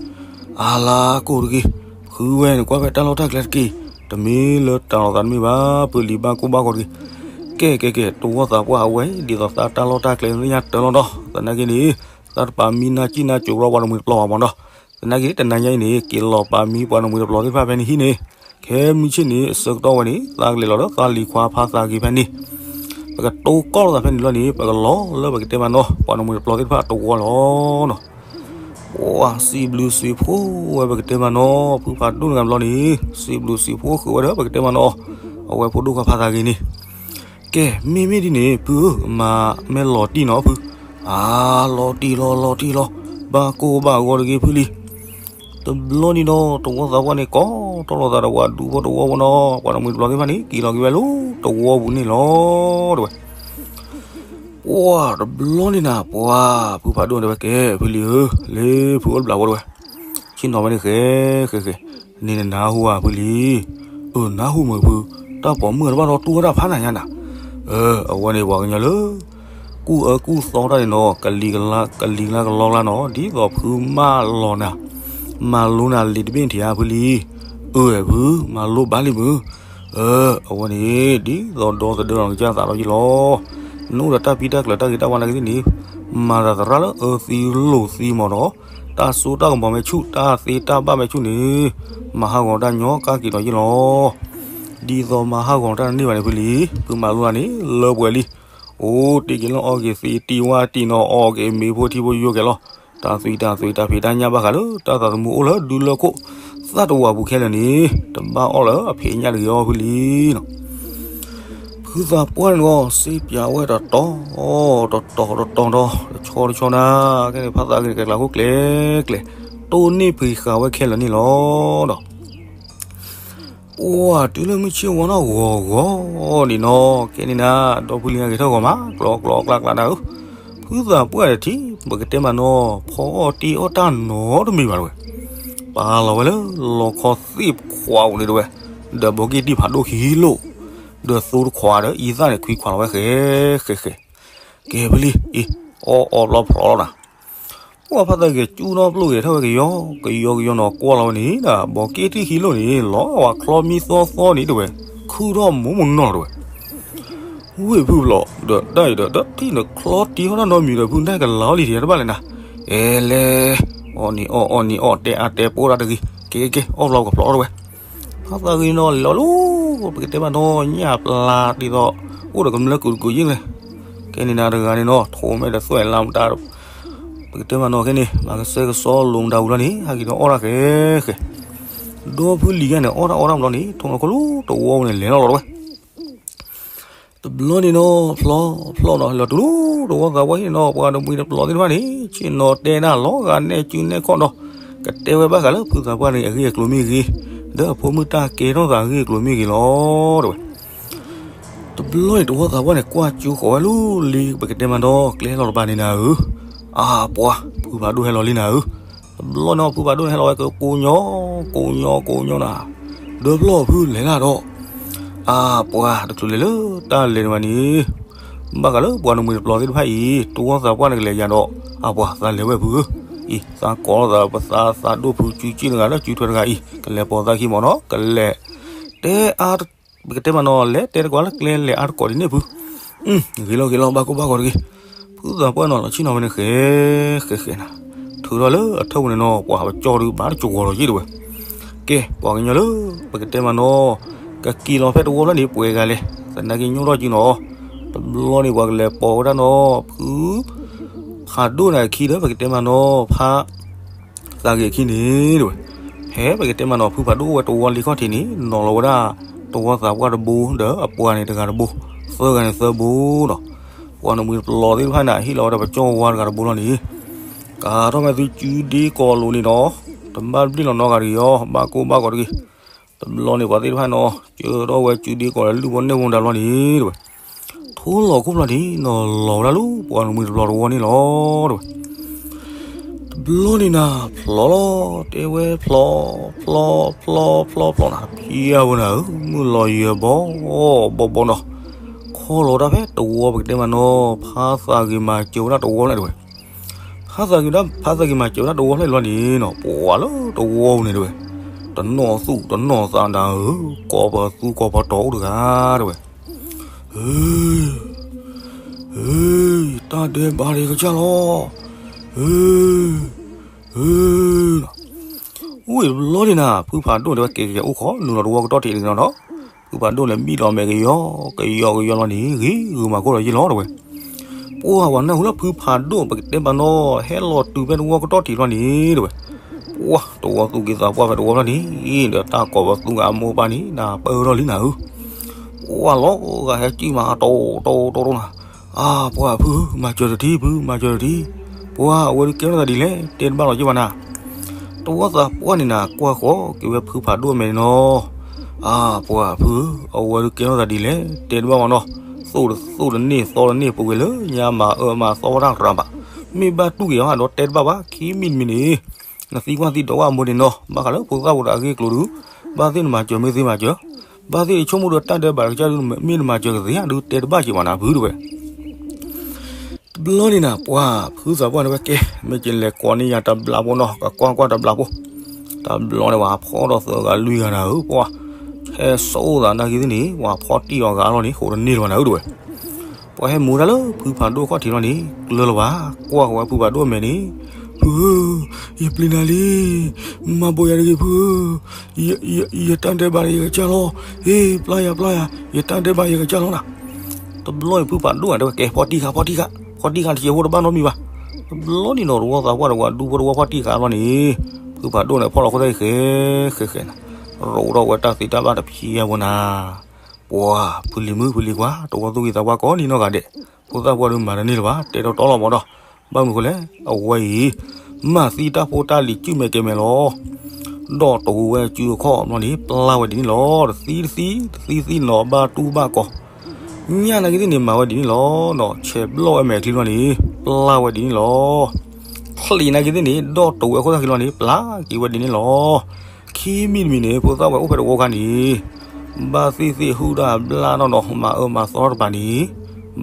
အါလါကိၢ်တဂ့ၤ, ဖုဝဲန့ၣ်ကွၢ်ဖဲတၢ်လီၢ်တၢ်ကျဲတက့ၢ်, တမ့ၢ်လၢတၢ်လီၤသးတမ့ၢ်ဘၣ်, ဖုလံၤဘၣ်ကိၢ်ဘၣ်ဂီၤတဂ့ၤ, ကဲကဲကဲ တဝီသးပှၢ်အဝဲ ဒ်သိးသးတၢ်လီၢ်တၢ်ကျဲသ့ၣ်ညါတၢ်လီၤဒီး သနာ်က့န့ၣ် သးတပာ်မံနါစံၣ်နါစိၤရီပှၤတမှံၤတပျီၤဘၣ်မနီၤ, သနာ်က့ တနၤညါအံၤန့ၣ် က့ၤလီၤပာ်မံပှၤတမှံၤတပျီၤသ့ၣ်တဖၣ်ဖဲန့ၣ်ဟံၣ်န့ၣ်, ခဲမုၢ်ဆ့ၣ်န့ၣ် အဆၢကတီၢ်ဝဲန့ၣ် သးကလဲၤလီၤဒီးသးလံၤခွါဖါသးဂ့ၤဖဲန့ၣ်, ပကတိကီၢ်လိာ်သးဖဲန့ၣ်လီၤန့ၣ် ပကလီၤလၢပကတဲမးနီၤ ပှၤတမှံၤတပျီၤသ့ၣ်တဖၣ်တဝီလီၤနီၤ. ပှၤစံးဘျုးစံးဖှိၣ်ဝဲပကတဲမးနီၤ ဖုဖးဒိၣ်တဂၤဘျီန့ၣ် စံးဘျုးစံးဖှိၣ်ဃုာ်ဝဲဒီးပကတဲမးနီၤ အဝဲဖိဒိၣ်ခွါဖါသးဂ့ၤန့ၣ်, ကဲ မ့မ့ၢ်ဒ်န့ၣ် ဖုဧၢ မၤမ့ၢ်လီၤတံၢ်နီၤဖု, အါ လီၤတံၢ်လီၤ လီၤတံၢ်လီၤ, ဘၣ်ကိၢ်ဘၣ်ဂီၤတဂ့ၤဖုလံၤ. တဘျီန့ၣ်ဒီး တဝီသးပှၢ်န့ၣ် ကိးထီၣ်လိာ်သးဒီးပှၤဒူဖိတဝီဖိနီၤ ပှၤတမှံၤတပျီၤသ့ၣ်တဖၣ်န့ၣ် က့ၤလီၤက့ၤဝဲလၢတဝီပူၤန့ၣ်လီၤ တဲဝဲ. ပှၤတဘျီန့ၣ်နၤ ပှၤဖုဖးဒိၣ်တဲဝဲ ကဲဖုလံၤဧၢ, လၢဖုအိၣ်တဘျီဖိတဲဝဲ, ဆ့ၣ်နီၤဝဲန့ၣ်ဃဲဃဲဃဲ, န့ၣ်နနၢ်ဟူဧါဖုလံၤ. အၢ နၢ်ဟူမုာ်ဖု, တၢ်ပိာ်မုၣ်တဘၣ်ဒီးတူၢ်ဝဲဒၣ်ဖးနၤညါနၤ. အၢ အဝဲန့ၣ်ပှၤကညီလၢ ကူၣ်အၢကူၣ်သီတၢ်န့ၣ်နီၤ ကလံၤကလါကလီကလါနီၤ ဒ်သိးဖုမၢလီၤနၤ, မၤလိနၤလံာ်တဘ့ၣ်ထံဧါဖုလံၤ. အၢ ဖု မၤလိဘၣ်လံမုၢ်. အၢ အဝဲန့ၣ် ဒ်သိးဒီသဒၢလီၤနကစၢ်သးလီၤယံလီၤ. နအိၣ်ဒီးတၢ်ဖံးတၢ်ကျၢၤတၢ်ဂ့ၤတၢ်ဝါနာ်က့သ့ၣ်န့ၣ် မၤသးသရၣ်လၢအၢသံလိာ်သံမးဒီး တၢ်စိတၢ်ကမီၤမဲာ်ဆူၣ် တၢ်သ့တၢ်ဘၣ်မဲာ်ဆူၣ်န့ၣ် မၤဟးဂီၤတၢ်ညီကါက့ၤဒီးယံလီၤ. ဒ်သိးမၤဟးဂီၤတၢ်တန့ၢ်ဘၣ်န့ၣ်ဖုလံၤ ဖုမၤလိနၤန့ၣ် လၢပှဲၤလံ. အိၣ်တ့ၢ်က့ၤလၢအီၣ်က့ၤသံးတံၢ်ဝါတံၢ်နီၤ အီၣ်က့ၤမ့ၤဖိထံဖိယိၤက့ၤလီၤ. တၢ်သွံၣ်တၢ်သွံၣ်တၢ်ဖံးတၢ်ညၣ်ဘၣ်ဃးလၢ တၢ်သးသမူအိၣ်လၢဒူလၢခိၣ် သၣ်တဝးပူၤခဲလၢာ်န့ၣ် တဘၣ်အီၣ်လၢအဖံးအညၣ်တဂ့ၤအီၤဖုလံၤနီၤ. ဖုသးပှၢ်န့ၣ်ဒီး စ့ပၠးဝဲတတီၤ တတီၤတတီၤဒီး တဆီတဆီနၤ ကဲန့ၣ် ဖါသးဂ့ၤန့ၣ် ကဲကျးခိၣ်ကျဲကျဲ တိၢ်န့ၢ်ဖံးဃာ်ဝဲခဲလၢာ်န့ၣ်လီၤဒီး ပှၤတုၤလၢမုၢ်ဆ့ၣ်ဝါနီၣ်ဂီၤဂီၤန့ၣ်နီၤ ကဲန့ၣ်နၤ ဒီဖုလံၤဂၤက့ၤထီၣ်ဂီၤမး ကျီကျီကျါကျါနၤဧၢ, ဖုသးပှၢ်တထံၣ် ပကတဲမးနီၤ ဖီအီၣ်တ့ၢ်အီၣ်တၢ်နီတမံၤဘၣ်တဝဲ, ပာ်လီၤဝဲလၢလီခီသ့ၣ်ခွးအိၣ်န့ၣ်တဝဲ, ဒီးဘီက့ၣ်တံၢ်ဖးဒိၣ်ခံလိၣ်, ဒီးသိတခွးဒီးအံသၣ်န့ၣ်ခွံခွးလီၤဝဲဃဲဃဲဃဲ, ကဲဖုလံၤ အံၤ အီၣ်အီၣ်ဘျီဖျိးလီၤနၤ ပှၤဖါသးဂ့ၤ ကၠူထီၣ်ပျိၢ်ဂဲၤထီၣ်ဝဲကယီကယီကယီနီၤ ကွၢ်လီၤဝဲန့ၣ်ဒီး ဘီက့ၣ်တံၢ်ခံလိၣ်န့ၣ် လီၤဝဲချီမံသီသီန့ၣ်တဝဲ, ခုၣ်ထီၣ်မိၢ်မိၢ်နီၢ်တဝဲ, ဝ့ၢ်ဖုဘျီ ဒီးတၢ်အံၤဒီး တထံၣ်နချီတံၢ်ဟီၣ်တၢ်နီတမံၤဒီး ဖုနၢ်ကလၤအီၣ်လံထံတဘၣ်လဲၣ်နၤ, အဲလဲၣ် အီၣ်န့ၣ်အီၣ် အီၣ်န့ၣ်အီၣ် တဲအါတဲပိာ်တၢ်တဂ့ၤ, ကဲကဲကဲ အီၣ်ဘျီကဖျီအီၣ်တဝဲ, ဖါသးဂ့ၤနီၤ လဲၤလီၤလီၤ, ပကတဲမးနီၤ ညၣ်ပျၢ်ဒ်သိး အိၣ်ဒီးကမျၢၢ်ကူးတကူးယ့ၢ်န့ၣ်, ကဲန့ၣ်နၤတဂၤန့ၣ်နီၤ ထိးမဲာ်တသွဲၣ်လၢမတၤ ပကတဲမးနီၤ ခဲန့ၣ် မၤကစဲကစီလိၤမတၤဝံၤလီၤန့ၣ် ဟဲက့ၤဒီးအီၣ်တၢ်ဃဲဃဲ, ဒီဖုလံၤယါန့ၣ်အီၣ်တၢ်အီၣ်တၢ်ဘျီန့ၣ် ထိးလီၤခီလီၤတဝီန့ၣ် လဲၤလီၤလီၤတဝဲ တဘျီန့ၣ်နီၤ ဖျီ ဖျီနီၤ လီၤတုၤလီၤတဝီသးပှၢ်ဟံၣ်န့ၣ်နီၤ ပှၤနမှံၤတပျီၤသ့ၣ်တဖၣ်န့ၣ် ဆ့ၣ်နီၤတဲဒၣ်လီၤ ဂၤနဲၣ်စုနဲၣ်ခီၣ်ဒီး ကတဲဝဲဘၣ်ဃးလၢဖုသးပှၢ်န့ၣ် အဂ့ၢ်အကျိၤမ့ၢ်ဂ့ၤ, ဒီးအဖိမုၣ်တၢ်ကဲထီၣ်သးအဂ့ၢ်အကျိၤမ့ၢ်ဂ့ၤလီၤ တဝဲ. တဘျီန့ၣ် တဝီသးပှၢ်န့ၣ် ကွၢ်ကၠိဃီၤဝဲလၢလံ ပကတဲမးဒီး ကျဲလီၤတဘၣ်န့ၣ်နၤဧၢ, အါပှၤ ဖုဖးဒိၣ်ဟဲလီၤလံနၤဧၢ, တဘျီန့ၣ် ဖုဖးဒိၣ်န့ၣ်ဟဲလီၤဝဲ ကိညီ ကိညီ ကိညီနၤ, ဒီဖျီၣ်ဖုလဲၤလၢဒီး အါပှၤ တချုးလဲၤလၢတၢ်လဲၤန့ၣ်ဘၣ်န့ၣ်, ဘၣ်ဃးလၢပှၤနမှံၤတပျီၤသ့ၣ်တဖၣ်အံၤ တဝီသးပှၢ်န့ၣ်ကလဲၤယၤဒီး အါပှၤ သးလဲၤဝဲဖုဧၢ, အံၤ သးကိးလိာ်သး ပသးသးဒိၣ်ဖု စုစ့ၣ်တဂၤလၢစုထွဲတဂၤအံၤ ကလဲၤပိာ်သးခံမးနီၤ ကလဲၤ တဲအါ ပကတဲမးနီၤ လဲၤတဲတကွၢ်လၢကျဲလဲၤအါတကိးဒ်န့ၣ်ဖု, ဂ့ၤလီၤဂ့ၤလီၤ ဘၣ်ကိၢ်ဘၣ်ဂီၤတဂ့ၤ, ဖုသးပှၢ်နီၤ လီၤဆ့ၣ်နီၤဝဲန့ၣ် ဃဲဃဲဃဲနၤ, ထုးထီၣ်လၢအထၢၣ်ပူၤန့ၣ်နီၤ ပှၤပကၠီၣ်ဒုးဘၣ်တကဝီၤလီၤယ့ၣ်တဝဲ, ကဲ ပှၤကညီလၢ ပကတဲမးနီၤ ကက့ၤလီၤဖဲတဝီဖျၢၣ်န့ၣ် ပှဲၤဂၤလဲၣ်, သနာ်က့ညိၣ်ထီၣ်စုနီၤ, တဘျီန့ၣ် ပှၤကလဲၤပိာ်ဝဲဒၣ်နီၤ ဖု ဖးဒိၣ်န့ၣ်အခံဒီး ပကတဲမးနီၤ ဖါ သးဂ့ၤအခံန့ၣ်တဝဲ, ဖဲပကတဲမးနီၤ ဖုဖးဒိၣ်အိၣ်ဝဲတဝီလံခီၣ်ထံးန့ၣ် နီၤလီၤဝဲဒၣ် တဝီသးပှၢ်တဘိ ဒီးအပှၤန့ၣ်တဂၤတဘိ, သၢဂၤန့ၣ်သၢဘိဒီး ပှၤနမှံၤတပျီၤသ့ၣ်တဖၣ်န့ၣ် ဟ့ၣ်လီၤဝဲဒီးပကၠီၣ်ဝါတဂၤတဘိလီၤန့ၣ်, ကၤထီၣ်မဲာ်သုစုဒ့ကီၤလိၤန့ၣ်နီၤ, တဘၣ်ဘျ့ၣ်လီၤနီတဂၤတဂ့ၤအီၤ ဘၣ်ကိၢ်ဘၣ်ဂီၤတဂ့ၤ, တဘျီန့ၣ် ပှၤသ့ၣ်တဖၣ်နီၤ ကၢထီၣ်ဝဲစုဒ့ကီၤလၢလုၢ်ဖိန့ၢ်ဖိတၢ်ဘျီန့ၣ်တဝဲ, ထိလီၤခိၣ်ဖျီန့ၣ် နီၤလီၤဝဲဒၣ်လၢပှၤနမှံၤတပျီၤတဝီန့ၣ်လီၤတဝဲ. တဘျီန့ၣ်နၤ ဖျီလီၤ တဲဝဲဖျီ ဖျီ ဖျီ ဖျီ ဖျီနၤ ဖံအဝဲနၤဧၢ မုၢ်လီၤယၢၤဘီ ဘီဘီနီၤ, ခီလီၤတၢ်ဖဲတဝီပကတဲမးနီၤ ဖါသးဂ့ၤမၤစၢၤဝဲဒၣ်တဝီဖျၢၣ်တဝဲ, ဖါသးဂ့ၤဒၣ် ဖါသးဂ့ၤမၤစၢၤဝဲဒၣ်တဝီဖျၢၣ်လီၤန့ၣ်နီၤ ပှၤလၢတဝီပူၤန့ၣ်တဝဲ, တနီၣ်သူၣ်တနီၣ်သးနၤဧၢ, ကိးပသူကိးပတီၤအိၣ်တဂၤတဝဲ ဧၢ, ဧၢ, တၢ်ဒဲးဘးဒီးယကစၢ်လီၤ, ဧၢ, ဧၢ, ဝံၤတဘျီန့ၣ်နၤ ဖုဖးဒိၣ်တဲဝဲ ကဲကဲ အိၣ်ခိးနုာ်လီၤတဝီကတီၢ်ထံးတဂ့ၤနီၤနီၤ, ဖုဖးဒိၣ်န့ၣ် ဘံၣ်လီၤမဲာ်ကယီကယီကယီလီၤန့ၣ် ဂ့ၤဂုာ်မၤခိၣ်လီၤယ့ၢ်လီၤတဝဲ ပှၢ်ဝဲနၢ်ဟူလၢဖုဖးဒိၣ် ပကတဲမးနီၤ ဟဲလီၤတုၤဖဲတဝီကတီၢ်ထံးလီၤန့ၣ်တဝဲ, ပှၢ်တဝီသူၣ်က့သးပှၢ်ဖဲတဝီဖျၢၣ်န့ၣ် ဒီးတၢ်ကိးပသူဂၤအမိၢ်ပၢ်န့ၣ် နၢ်ပၢၢ်ထီၣ်လံနၤဧၢ, ပှၢ်လီၤဂာ်ဟဲကံၣ်မးတီတီတီတီနၤ, အါပှၢ်ဖုဧၢ မၤစၢၤတထံၣ်ဖု မၤစၢၤတထံၣ်, ပှၢ်အဝဲဒုးကဲထီၣ်သးဒ်လဲၣ် တဲတဘၣ်လီၤယ့ၢ်ဘၣ်နၤ တဝီသးပှၢ်န့ၣ်နၤ ကွၢ်ဃီၤက့ၤဝဲဖုဖးဒိၣ်အမဲာ်န့ၣ်နီၤ, အါပှၢ်ဖုဧၢ အဝဲဒုးကဲထီၣ်သးဒ်လဲၣ် တဲတဘၣ်မးနီၤ, သိၣ်တသိၣ်တန့ၢ်သီတန့ၢ်ပူၤကွံာ်လၢညါမၤအၢမၤသီဝဲဒၣ်ရၤဘၣ်, မ့ၢ်ဘၣ်တူၢ်က့ၤအီၤဒီးတဲတဘၣ်ဘၣ် ခံမံၤတမံၤန့ၣ်, နသံကွၢ်သံဒိးဝဲအမိၢ်န့ၣ်နီၤ ဘၣ်ဃးလၢဖိသၣ်ဖိတၢ်အဂ့ၢ်အကျိၤဒုး, ဘၣ်သ့ၣ်နမၤစၢၤမ့ၢ်သ့မၤစၢၤ, ဘၣ်သ့ၣ်နဆိကမိၣ်ဒီးတၢ်ဒဲးဘးတကစၢ်ဒုး မ့ၢ်နမၤစၢၤကသ့ဧါဒုး တဲတဘၣ်က့ၤမးနၤဖုတဝဲ တဘျီန့ၣ်နၤ ပှၢ်ဖုသးပှၢ်န့ၣ်ဝဲကဲ, မ့ၢ်ကလဲၤကိးန့ၢ်ယၤတဘျီဖိနီၤ ကကွၢ်ကွၢ်တဘျီဖိ, တဘျီန့ၣ် ပှၤဖီၣ်ဒီးသၢဂၤလွံၢ်ဂၤနၤဧၢ ပှၢ်, ဟဲစိာ်သးနာ်က့သ့ၣ်န့ၣ် ပှၤဖီၣ်တံၢ်အီၤဂၤလီၤန့ၣ် ဃိးတန့ၢ်လၢၤဘၣ်နၤဧၢတဝဲ, ပှၤဟဲမူဒါလၢဖုဖးဒိၣ်ခီၣ်ထံးလီၤန့ၣ် ကျၢၤလၢၤဘၣ်, ကွၢ်ဃီၤဝဲဖုဖးဒိၣ်အမဲာ်န့ၣ်, ဖုဧၢ, ယပျံၤနၤလံ, မၤဘိးယၤတဂ့ၤဖုဧၢ, ယတၢ်ဒဲးဘးဒီးယကစၢ်လီၤ, ဟ့ၣ်ပျၢ်ယၤပျၢ်ယၤ ယတၢ်ဒဲးဘးယကစၢ်လီၤနၤ တဘျီန့ၣ် ဖုဖးဒိၣ်တဲဝဲကဲ ဖီၣ်တံၢ်ဃာ် ဖီၣ်တံၢ်ဃာ်, ဖီၣ်တံၢ်ဃာ်တစဲးဖိတဘၣ်နီတမံၤဘၣ်, တဘျီန့ၣ်နီၤ တဝီသးပှၢ်ဒီးပှၤဒူဖိတဝီ ဖီၣ်တံၢ်ဃာ်အဘျီန့ၣ်, ဖုဖးဒိၣ်န့ၣ် ဖီၣ်လီၤခိၣ်သၣ်ဃဲဃဲဃဲနၤ, ရိးထီၣ်ဝဲတၢ်သ့တၢ်ဘၣ်တဖံးအဝဲနၤ, ပှၢ်ဖုလံၤမုၣ်ဖုလံၤခွါ တဝီသူၣ်က့သးပှၢ်ကိးနံၤနီၢ်ဂၤဒဲး, ဖိသၣ်ပှၢ်ဒုးမၤတန့ၢ်လၢၤဘၣ် တဲတီတီလီၤမးဒီး, ဘၣ်မနုၤဃိလဲၣ် အဝဲအံၤ မၤသံတၢ်ဖိတၢ်လံၤစုမဲာ်ကဲမဲာ်လီၤ ဒီးတဝီဝဲစုအခီၣ်ဘျီန့ၣ် ပျၢ်ဝဲဒ်န့ၣ်လီၤ. တသံတသံ တသံသံနီၤ ဘၣ်တူၢ်ဘၣ်ကီၤ, ညၣ်နာ်က့သ့ၣ်န့ၣ် မၤဝဲဒ်န့ၣ်လီၤ. ဆဲးဘျီၣ်ဝဲမဲာ်ချံဘျီန့ၣ် ပျၢ်ဝဲဒ်န့ၣ်လီၤ. ချံးနာ်က့သ့ၣ်န့ၣ် ဒီးတဝီဝဲခိၣ်သၣ်ခံဘျီန့ၣ် ပျၢ်က့ၤဝဲဒ်န့ၣ်လီၤ. ခံမံၤတမံၤန့ၣ် ဖိသၣ်ဝဲအိၣ်ဖဲတဝီခါန့ၣ် ဘၣ်သ့ၣ်သ့ၣ်ဟုၣ်တၢ်ဘျၣ်နီၢ်နီၢ် မၤအၢမၤသီတပၤန့ၣ်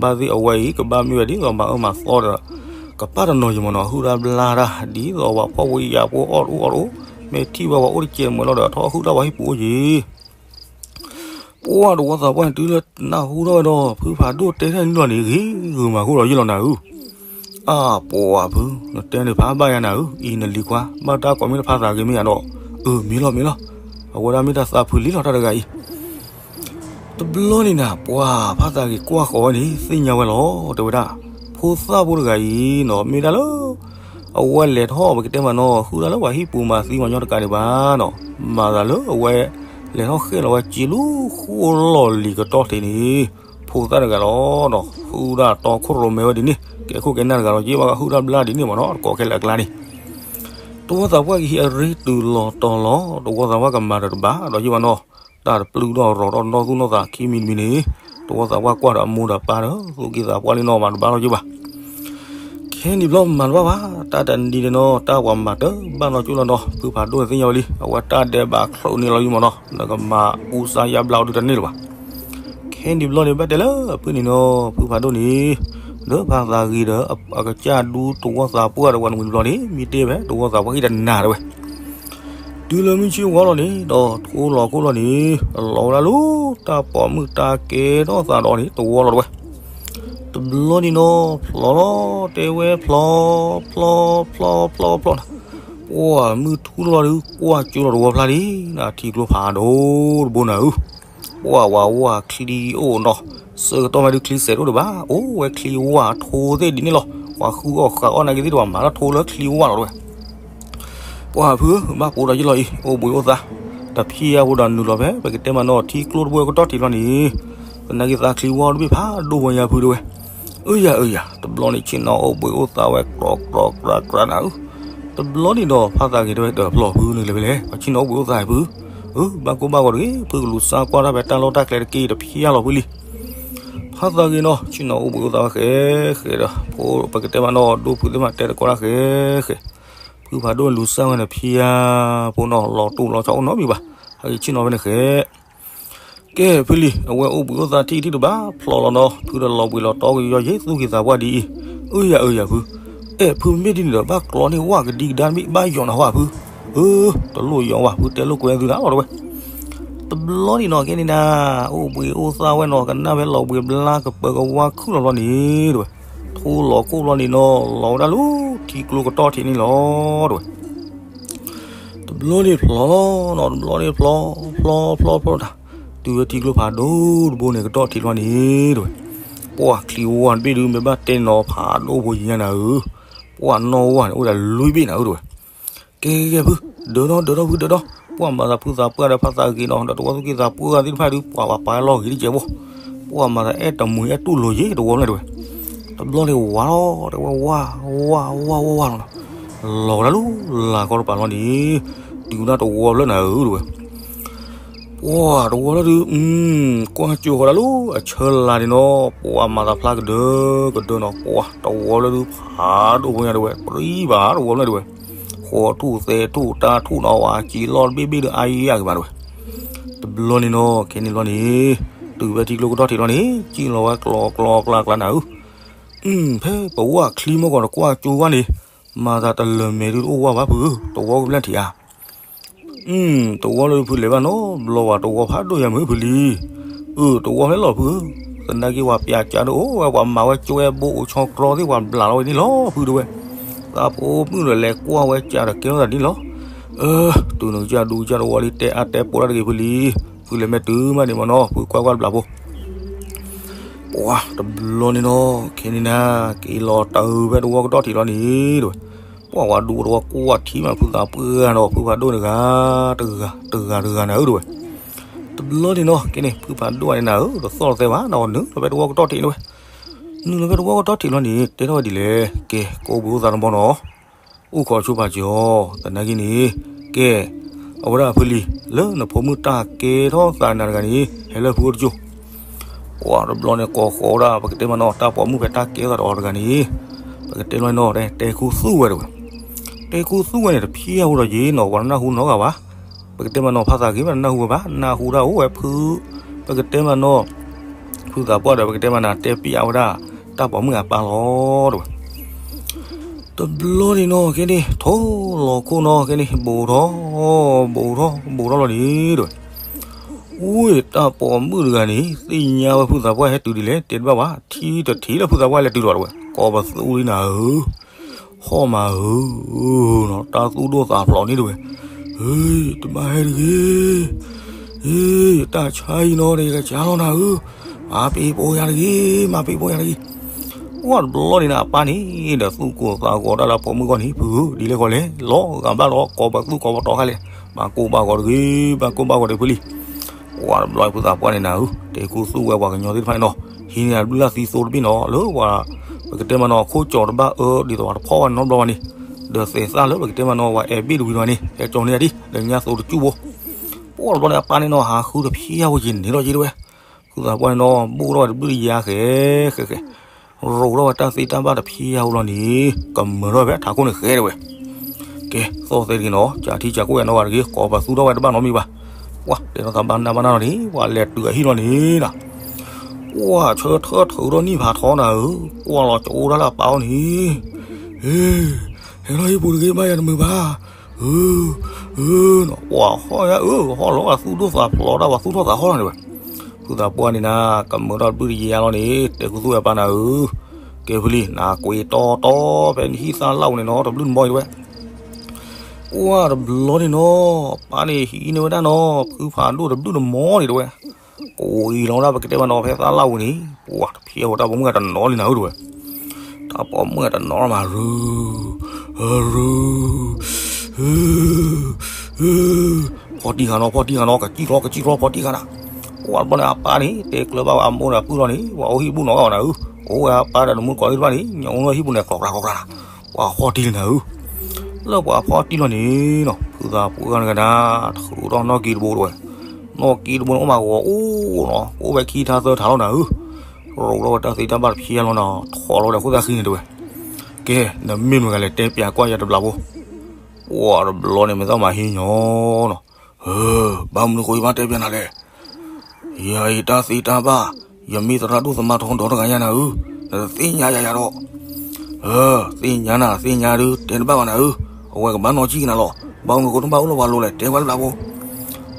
ဘၣ်သ့ၣ်အဝဲအံၤ ကဘၣ်မ့ၢ်ဝဲဒ်သိးမၤအၢမၤသီဒီး ကပၢ်တနီၤယံၤမ့ၢ်နီၤ ဟုၣ်တၢ်ဘျၣ်တၢ် ဒ်သိးပှၤဖှီၣ်ဖိယာ်ဖိအီၣ်တအိၣ်အီၣ်တအိၣ် မ့ၢ်ထံၣ်ဝဲပှၤအိၣ်တကဲးမွဲလီၤဒီး ထီၣ်ဟုၣ်တၢ်ပှၤဟံၣ်ပူၤအိၣ်က့ၤ ပှၢ်တဝီသးပှၢ်န့ၣ် တုၤလၢနၢ်ဟူထီၣ်ဝဲဒီး ဖုဖးဒိၣ်တဲထီၣ်န့ၣ်လီၤန့ၣ် ဂ့ၤဂ့ၤမၤဃိလီၤယ့ၢ်လီၤနၤဧၢ အါ ပှၤဖု, နတဲန့ၣ်ဖးဘၣ်ယၤနၤဧၢ, အံၤနလံၤခွါ ဘၣ်တၢ်ကိးမ့ၢ်လၢဖါသးဂ့ၤမ့ၢ်ယၤဒီး, အၢ မ့ၢ်လီၤမ့ၢ်လီၤ, အဝဲဒၣ်မ့ၢ်တၢ်သးဖုလံလီၤတၢ်တဂၤအံၤ. တဘျီန့ၣ်နၤ ပှၤဖါသးဂ့ၤကွၢ်ဃီၤဝဲန့ၣ် သ့ၣ်ညါဝဲလီၤ တဲဝဲဒၣ်, ဖိသၣ်ဖိတဂၤအံၤနီၤ မ့ၢ်ဒၣ်လၢ အဝဲလဲၤထီၣ်ပကတဲမးနီၤ ဟုၣ်ဒၣ်လၢပှၤဟံၣ်ပူၤမၤသံမၤညီတကးဒံးဘၣ်နီၤ, မၤသးလၢအဝဲ လဲၤထီၣ်ဃ့ၣ်လီၤဝဲစ့လၢဃိၣ်လီၢ်လံၤကတီၢ်ထံးန့ၣ် ဖိသၣ်တဂၤလီၤနီၤ, ဟုၣ်ဒၣ်တီခိၣ်ရိၣ်မဲဝဲဒ်န့ၣ် ကဲခိၣ်ကဲနၢ်တဂၤလီၤ, ယ့ၢ်ဘၣ်ကဟုၣ်ဒၣ်ဘျါဒ်န့ၣ်မးနီၤ တကိးခဲလၢာ်အကျါန့ၣ် တဝီသးပှၢ်ကဟံးအရ့တုၤလီၤတီၤလီၤ, တဝီသးပှၢ်ကမၤတၢ်တဘၣ်ဒီးယ့ၢ်ဘၣ်နီၤ, တၢ်တပျုၢ်ဒီးရီၤထီၣ်နီၢ်သူၣ်နီၢ်သးခံမံၤတမံၤန့ၣ်, တဝီသးပှၢ်ကွၢ်ဒီးအမိၢ်ဒီးပၢ်ဒီး သူၣ်က့သးပှၢ်လံနီၤ မၤတဘၣ်လီၤယ့ၢ်ဘၣ်. ခဲနံၤဘျီမၤတဘၣ်ဘၣ်, တၢ်တနံၤန့ၣ်နီၤ တၢ်ပှၤမၤတဘၣ်နီၤကၠိလီၤနီၤ, ဖုဖးဒိၣ်န့ၣ်သ့ၣ်ညါဝဲလံ, အဝဲတၢ်ဒဲးဘးချိးန့ၢ်လီၤယ့ၢ်မးနီၤ, နကမၤအူစါယါဘျါအီၤဒုတန့ၢ်လၢၤဘၣ်. ခဲနံၤဘျီန့ၣ် ဘၣ်တဲလၢဖုန့ၣ်နီၤ ဖုဖးဒိၣ်န့ၣ် ဒီးဖါသးဂ့ၤဒီး အကစၢ်ဒူတဝီသးပှၢ်ဒီးပှၤနဝံၤတဘျီန့ၣ် မ့ၢ်တဲဝဲ တဝီသးပှၢ်ဟံၣ်တနၤတဲဝဲ, တုၤလၢမုၢ်ဆ့ၣ်ဝါလီၤန့ၣ်ဒီး ထိလီၤခိၣ်လီၤန့ၣ် လီၤဝဲဒၣ်လၢ တၢ်ပိာ်မုၣ်တၢ်ကဲထီၣ်သးဒီးန့ၣ် တဝီလီၤတဲဝဲ. တဘျီန့ၣ်နီၤ ဖျီလီၤ တဲဝဲဖျီ, ဖျီ, ဖျီ, ဖျီ, ဖျီနၤ, ပှၢ်မုၢ်ထူလီၤဒုး ကွၢ်ကၠိလီၤတဝီဖျါလံ, နထံကျိဖးဒိၣ်တဘိနၤဧၢ ပှၢ်ဝၤဝၤချံအိၣ်နီၤ, ဆၢကတီၢ်မးဒုးချံစဲးတအိၣ်ဒံးဘၣ်, အိၣ်ဝဲချံဝါထိသ့ၣ်ဒ်န့ၣ်လီၤ, ပှၤဃုအီၣ်ဃးအီၣ်နာ်က့သ့ၣ်တဖၣ်မၤထီၣ်ထိလၢချံဝါလီၤတဲဝဲ. ပှၢ်ဖုဧၢ ဘၣ်ပိာ်ဒီးယ့ၢ်လီၤအံၤ အိၣ်ဘှံးအိၣ်သါ တဖံးယါဖိဒီးနုာ်လီၤဖဲ ပကတဲမးနီၤ ထံကျိတဘိကတီၢ်ထံးလီၤန့ၣ်, သနာ်က့သးချံဝါတဘ့ၣ်ဖးဒိၣ်ဝဲညါဖုတဲဝဲ. အၢယၤအၢယၤ တဘျီန့ၣ်ဆ့ၣ်နီၤအိၣ်ဘှံးအိၣ်သါဝဲ ကြီကြီကြီကြီနၤဧၢ, တဘျီန့ၣ်ဒီးဖါသးဂ့ၤတဲဝဲ တဖျီၣ်ဖုနုာ်လီၤဖဲလဲၣ် ပှၤဆ့ၣ်နီၤအိၣ်ဘှံးအိၣ်သါဖု, အၢ ဘၣ်ကိၢ်ဘၣ်ဂီၤတဂ့ၤ ဖုကလူၤစါကွၢ်တၢ်ဖဲတၢ်လီၢ်တၢ်ကျဲတက့ၢ် တဖံးယါလီၤဖုလံ. ဖါသးဂ့ၤနီၤ ဆ့ၣ်နီၤအိၣ်ဘှံးအိၣ်သါဝဲဃဲဃဲဒီး ပကတဲမးနီၤ ဒိၣ်ဖုသ့ၣ်မးတဲတကီတၢ်ဃဲဃဲ, ဖုဖးဒိၣ်လူၤစၢ်ဝဲန့ၣ်ဖံးယါဖိနီၤ လီၤတူၢ်လီၤဆီအိၣ်နီတမံၤဘၣ်, ဟဲက့ၤဆ့ၣ်နီၤဖဲန့ၣ်ဃဲ ကဲဖုလံ အဝဲအိၣ်ဘှံးအိၣ်သါထံၣ်ထံၣ်တဘၣ်ဖျီလီၤနီၤ ဖုဒီးလီၤဘှံးလီၤတီကယီယ့ၣ်သူၣ်က့သးပှၢ်ဒ်အံၤ, အၢယၤအၢယၤဖု, အဲၣ်ဖုမ့ၢ်ဒ်န့ၣ်ဒီး ဘၣ်ကျီန့ၢ်ဝၣ်ကဒံကဒါတမ့ၢ်ဘၣ်ယီၤနၤဟီၣ်ဖု, အၢ တလိၣ်ယီၤဝဲဖုတဲလိာ်ကွဲသုနၤလီၤတဲဝဲ. တဘျီန့ၣ်နီၤ ကဲန့ၣ်နၤ အိၣ်ဘှံးအိၣ်သါဝဲနီၤ ကနၣ်ဖဲလီၤဘှံးဘျါကပၢၤကဝါခုၣ်လီၤဘျီန့ၣ်တဲဝဲ, ထိလီၤခိၣ်လီၤန့ၣ်နီၤ လီၤဝဲဒၣ်လၢထံကျိကတီၢ်ထံးန့ၣ်လီၤတဲဝဲ. တဘျီန့ၣ်ဖျီလီၤနီၤ တဘျီန့ၣ်ဖျီ ဖျီဖျီဖျီတၢ်, တုၤဝဲထံကျိဖးဒိၣ်တဘိန့ၣ်ကတီၢ်ထံးလီၤန့ၣ်တဲဝဲ, ပှၢ်ချံဝါတဘ့ၣ်ဒုး မ့ၢ်ဘၣ်တဲနီၤဖးဒိၣ်ဖိညါနၤဧၢ, ပှၢ်နီၣ်ဝါန့ၣ်အိၣ်ဒၣ်လွံၢ်ဘ့ၣ်နၤဧၢတဲဝဲ. ကဲကဲဖု, ဒၢးဒီးဒၢးဒီးဖုဒၢးဒီး, ပှၢ်မၤသးဖုသးပှၢ်ဒီးဖါသးဂ့ၤနီၤ ဒီးတဝီသူၣ်က့သးပှၢ်သ့ၣ်တဖၣ်ဒုး ပှၤပှၤပာ်လီၤဂ့ၤတကဲးဖိ, ပှၢ်မၤသးအဲၣ်တမှံၤအဲၣ်တူၢ်လိာ်ယ့ၣ်တဝီဖျၢၣ်တဲဝဲ. တဘျီန့ၣ်ဝါလီၤ တဲဝဲဝါ ဝါ ဝါ ဝါ ဝါလီၤနီၤ, လီၤဝဲဒၣ်လၢလၢ်ကီတပၤလီၤန့ၣ်, တုၤဝဲဒၣ်တဝီဖျၢၣ်နၤဧၢတဲဝဲ. ပှၢ်တဝီဖျၢၣ်ဒုး ကွၢ်ကၠိဃီၤဒၣ်လၢအဆၢလၢ်န့ၣ်နီၤ ပှၢ်မၤသးဖျါကဒၢကဒၢနီၤ ပှၢ်တဝီဖျၢၣ်ဒုးဖးဒိၣ်ဖိညါတဲဝဲ ပြံဘၣ်တဝီဖျၢၣ်တဲဝဲ, ဃီထူၣ်သဲထူၣ်တၢ်ထူၣ်နီၤ ဝဲစံးလီၤတဘ့ၣ်ဘ့ၣ်ဒီးအါယၤက့ၤဘၣ်တဲဝဲ. တဘျီန့ၣ်နီၤ ခဲန့ၣ်လီၤန့ၣ်, တုၤဖဲထံကျိကတီၢ်ထံးလီၤန့ၣ် စံၣ်လီၤဝဲကျီကျီကျါကျါနၤဧၢ, ဖဲပဝၢ်ချံမီၢ်ကီၢ်တကွၢ်ကၠိဝါန့ၣ်, မၤသးတလၢၤမဲာ်ဒုးတအိၣ်ဝါဘၣ်ဖုဧၢ, တဝီကဘျၣ်ထံးဧါ တဝီလၢဖုလဲၤဘၣ်နီတဘျီဘၣ် တဝီဖးဒိၣ်ယၤမုၢ်ဖုလံ. အၢ တဝီဖဲလီၤဖုဧၢ, သနာ်က့ပှၤပျးကးဒိၣ်အိၣ်ဝဲ ပှၤမၤဝဲကၠိဝဲဘိအိၣ်ဆီတြီသ့ၣ် ပှၤဘျးလီၤဝဲန့ၣ်လီၤဖုတဲဝဲ. သးဖိမုၣ်ဒီးလဲၤကွၢ်ဝဲကးဒီးကဲထီၣ်သးန့ၣ်လီၤ. အၢ တုၤနကစၢ်ဒူကစၢ်တဝီလံ တဲအါတဲပိာ်တၢ်တဂ့ၤဖုလံ. ဖုလဲၤမ့ၢ်တုၤမးန့ၣ်မ့ၢ်နီၤ ဖုကွၢ်ကွၢ်တဘျီဖိ ပှၢ်တဘျီန့ၣ်နီၤ ခဲန့ၣ်နၤ က့ၤလီၤတၢ်ဖဲတဝီကတီၢ်ထံးလီၤန့ၣ်တဲဝဲ. ပှၢ်ဝဲဒူတဝီကွၢ်ထံမး ဖုသးပှၢ်ဒီး ဖုဖးဒိၣ်တဂၤ တဂၤ တဂၤတဂၤနၤဧၢတဲဝဲ. တဘျီန့ၣ်နီၤ ကဲန့ၣ် ဖုဖးဒိၣ်န့ၣ်နၤဧၢ တသီၣ်လီၤသဲဘၣ် နနုာ်လီၤဖဲတဝီကတီၢ်ထံးတဲဝဲ. နုာ်လီၤဖဲတဝီကတီၢ်ထံးလီၤန့ၣ် တဲထီၣ်ဝဲဒ်လဲၣ် ကဲ ကအိၣ်ဘှံးအိၣ်သါတဘျီနီၤ အိၣ်ခိးဆိပာ်စၢၤအီၤ သနာ်က့န့ၣ် ကဲ အဝဲဒၣ်ဖုလံၤ လၢနဖိမုၣ်တၢ်ကဲထီၣ်သးနၤတဂၤန့ၣ် ဟဲလၢဖုအိၣ်တကၠိၢ်. ပှၢ်တဘျီန့ၣ် ကိးဃီၤဝဲဒၣ် ပကတဲမးနီၤ တၢ်ပိာ်မုၣ်ဖဲတၢ်ကဲထီၣ်သးဒီးအီၤတဂၤန့ၣ် ပကတဲလီၤနီၤ တဲခူသူၣ်ဝဲတဲဝဲ. တဲခူသူၣ်ဝဲန့ၣ် တဖျါဝဲဒီးယ့ၣ်နီၤ ပှၤတနၢ်ဟူနီတဂၤဘၣ်. ပကတဲမးနီၤ ဖါသးဂ့ၤမး တနၢ်ဟူဝဲဘၣ် နၢ်ဟူတၢ်အိၣ်ဝဲဖု ပကတဲမးနီၤ ဖုသးပှၢ်ဒီး ပကတဲမးနၤ တဲပျးဝဲဒၣ် တၢ်ပိာ်မုၣ်အပၢ်လီၤတဲဝဲ. တဘျီန့ၣ်နီၤ ကဲန့ၣ် ထိၣ်လီၤခိၣ်နီၤ ကဲန့ၣ် ဘူးထီၣ် ဘူးထီၣ် ဘူးထီၣ်လီၤန့ၣ်တဲဝဲ. ဝ့ၢ်တၢ်ပိာ်မုၣ်တဂၤန့ၣ် သ့ၣ်ညါဝဲဖုသးပှၢ်ဟဲတုၤဒ်လဲၣ် တဲတဘၣ်ဘၣ် ထံတထံးလၢဖုသးပှၢ်လဲၤတုၤလီၤတဲဝဲ ကိးပသူလံနၤဧၢ, ဟီၣ်မးဧၢ, တၢ်သူၣ်ဒိၣ်သးဖျိးန့ၣ်တဲဝဲ, တဘၣ်ဟဲတဂ့ၤ, တၢ်ဆါအံၤနီၤ ယကစၢ်လီၤနၤဧၢ, မၤပ့ၤပိာ်ယၤတဂ့ၤ, မၤပ့ၤပိာ်ယၤတဂ့ၤ. ပှၢ်တဘျီန့ၣ်နၤ အပၢ်န့ၣ်ဒီးသူၣ်ကိၢ်သးဂီၤတၢ်လၢပိာ်မုၣ်ဂီၢ်န့ၣ် ဖုဧၢ, ဒ်လဲၣ်ဂီၤလဲၣ် လီၤဂာ်ဘၣ်ဒီး ကိးပသူကိးပတီခါလဲၣ်, ဘၣ်ကိၢ်ဘၣ်ဂီၤတဂ့ၤ, ဘၣ်ကိၢ်ဘၣ်ဂီၤတဂ့ၤဖုလံ. ပှၢ်တဘျီဖုသးပှၢ်န့ၣ်နၤဧၢ, တဲခူသူၣ်ဝဲပှၤကညီသ့ၣ်တဖၣ်န့ၣ်နီၤ, ဟံးန့ၢ်အဘျုးလၢသံသိတဘ့ၣ်နီၤ လၢပှၤ ပကတဲမးနီၤ အခိၣ်ကၠီၤတဘၣ်အၢ ဒ်သိးပှၤတဖီၣ်ဝဲနီတဘျီဘၣ်န့ၣ်, ဒီးသဲးသၣ်လၢပကတဲမးနီၤ ပှၤအဲၣ်ဘ့ၣ်တဝံၤတဝါန့ၣ် ဟဲကၠီန့ၢ်ယၤဒ် ဒီးညါသိတစူၣ်ဖိ. ပှၢ်တဘျီန့ၣ် အပၢ်န့ၣ်နီၤ ဟးဃုတဖျဲးဖိက့ၤန့ၣ်လီၤက့တဲဝဲ. ဖုသးပှၢ်န့ၣ်နီၤ ဘိၣ်ထီၣ်ဝဲတဘျုးတယါဃဲဃဲဃဲ, ရိးထီၣ်ဝဲတၢ်သ့တၢ်ဘၣ်တဖျဲးဖိလီၤန့ၣ် ကမၢထီၣ်ဖဲထးခိၣ်န့ၣ်ဃဲတဲဝဲ. ကဲ သီၣ်သဲတဂ့ၤနီၤ ကးထံကးကိၣ်ယၤနီၣ်ဂၤတဂ့ၤ ကိးပသူထီၣ်ဝဲတဘၣ်နီတမံၤဘၣ်. ပှၢ်တဲထီၣ်သးဘၣ်နၢ်ဘၣ်နၢ်န့ၣ် ပှၢ်လဲၤတုၤအဟံၣ်လီၤန့ၣ်နၤ. ပှၢ်ဆၢထၢၣ်ထုးထီၣ်နံၣ်ဖးထီနၤဧၢ, ကွၢ်လီၤကအိၣ်ဒၣ်လၢအပၢ်အအိၣ်န့ၣ်, ဟဲ, ဟဲလီၤဟံၣ်ပူၤတဂ့ၤ ဘၣ်ယၤတမုာ်ဘၣ်, အၢ, အၢ, ပှၢ်ဟီၣ်ယါအၢ ဟီၣ်လီၤဂာ်သူၣ်ဒိၣ်သးဖျိးတၢ် ပှၤသူၣ်ထီၣ်သးဟီၣ်လီၤန့ၣ်ဝဲ. ဖုသးပှၢ်န့ၣ်နၤ ကမၢထီၣ်တဘျုးတယါလီၤန့ၣ် တဲခူသူၣ်ဝဲပၢ်နၤဧၢ, ကဲဖုလံ နကွ့တီတီဖဲနဟံၣ်သၣ်လၣ်အူန့ၣ်နီၤ တဘျုးတမီၢ်အံၤတဲဝဲ. ပှၢ်တဘျီန့ၣ်နီၤ ပၢ်န့ၣ်ဟံးန့ၢ်ဝဲဒၣ်နီၤ ဖုဖးဒိၣ်တဘျုးတမီၢ်န့ၣ်တဲဝဲ. ကွ့လီၤဒၣ်ပကတဲမးနီၤ ဖဲသၣ်လၣ်အူန့ၣ် ပှၢ်တဖျဲးဖိတၢ်ပိာ်မုၣ်ဂၤတနီၤလံနၤဧၢတဲဝဲ. တၢ်ပိာ်မုၣ်ဂၤတနီၤမးရူၤ, ရူၤ, ဖီၣ်တံၢ်ဃာ်နီၤ ဖီၣ်တံၢ်ဃာ်နီၤ ကစံၣ်ချီကစံၣ်ချီဖီၣ်တံၢ်ဃာ်နၤ. ပှၢ်တဘျီန့ၣ် အပၢ်န့ၣ် တဲကျၢၤဘၣ်ဝဲအမိၢ်ဒီးအပုၢ်လီၤန့ၣ် ပှၤအိၣ်ဟံၣ်တဘူၣ်နီတဂၤဘၣ်နၤဧၢ, အိၣ်ဝဲအပၢ်ဒီးနမူတကိးသ့ၣ်တဖၣ်န့ၣ် ညၣ်အူနီၢ်ဟံၣ်ပူၤန့ၣ် ကျီကျါကျီကျါနၤ, ပှၤဖီၣ်တံၢ်လံနၤဧၢ. လၢပှၤဖီၣ်တံၢ်လီၤန့ၣ်နီၤ ဖုသးပှၢ်တဂၤန့ၣ် ထုးထီၣ်နီၣ်က့တဘိတဲဝဲ, နီၣ်က့တဘိန့ၣ် အိၣ်မးဂီၤအိၣ်နီၤ အိၣ်ဝဲခံထါသၢထါလီၤနၤဧၢ. ရိးထီၣ်ဝဲတၢ်သ့တၢ်ဘၣ်တဖျဲးလီၤနီၤ ထီၣ်လီၤဝဲဒီးခိၣ်သၣ်ဃံန့ၣ်တဲဝဲ. ကဲ နမ့ၢ်မတၤတဂၤလဲၣ် တဲပၠးကွၢ်ယၤတဘျီဖိ. ပှၢ်တဘျီန့ၣ် မ့ၢ်သးမၤဟံးညီနီၤ, ဘၣ်မနုၤဃိယဘၣ်တဲပၠးနၤလဲၣ်. ယၤအံၤတၢ်သ့တၢ်ဘၣ် ယမ့ၢ်သရၣ်ဒိၣ်သမါထီဒီတဂၤညါနၤဧၢ, နတသ့ၣ်ညါယၤယၤဒီး, သ့ၣ်ညါနၤ သ့ၣ်ညါဒုး တဲတဘၣ်ဘၣ်နၤဧၢ, အဝဲကဘၣ်နီၣ်ကံၣ်ကနၤလီၤ. ဘၣ်မနုၤဃိတဘၣ်အိၣ်လၢပှၤလိၤလဲၣ် တဲဝဲတဘျီဖိ.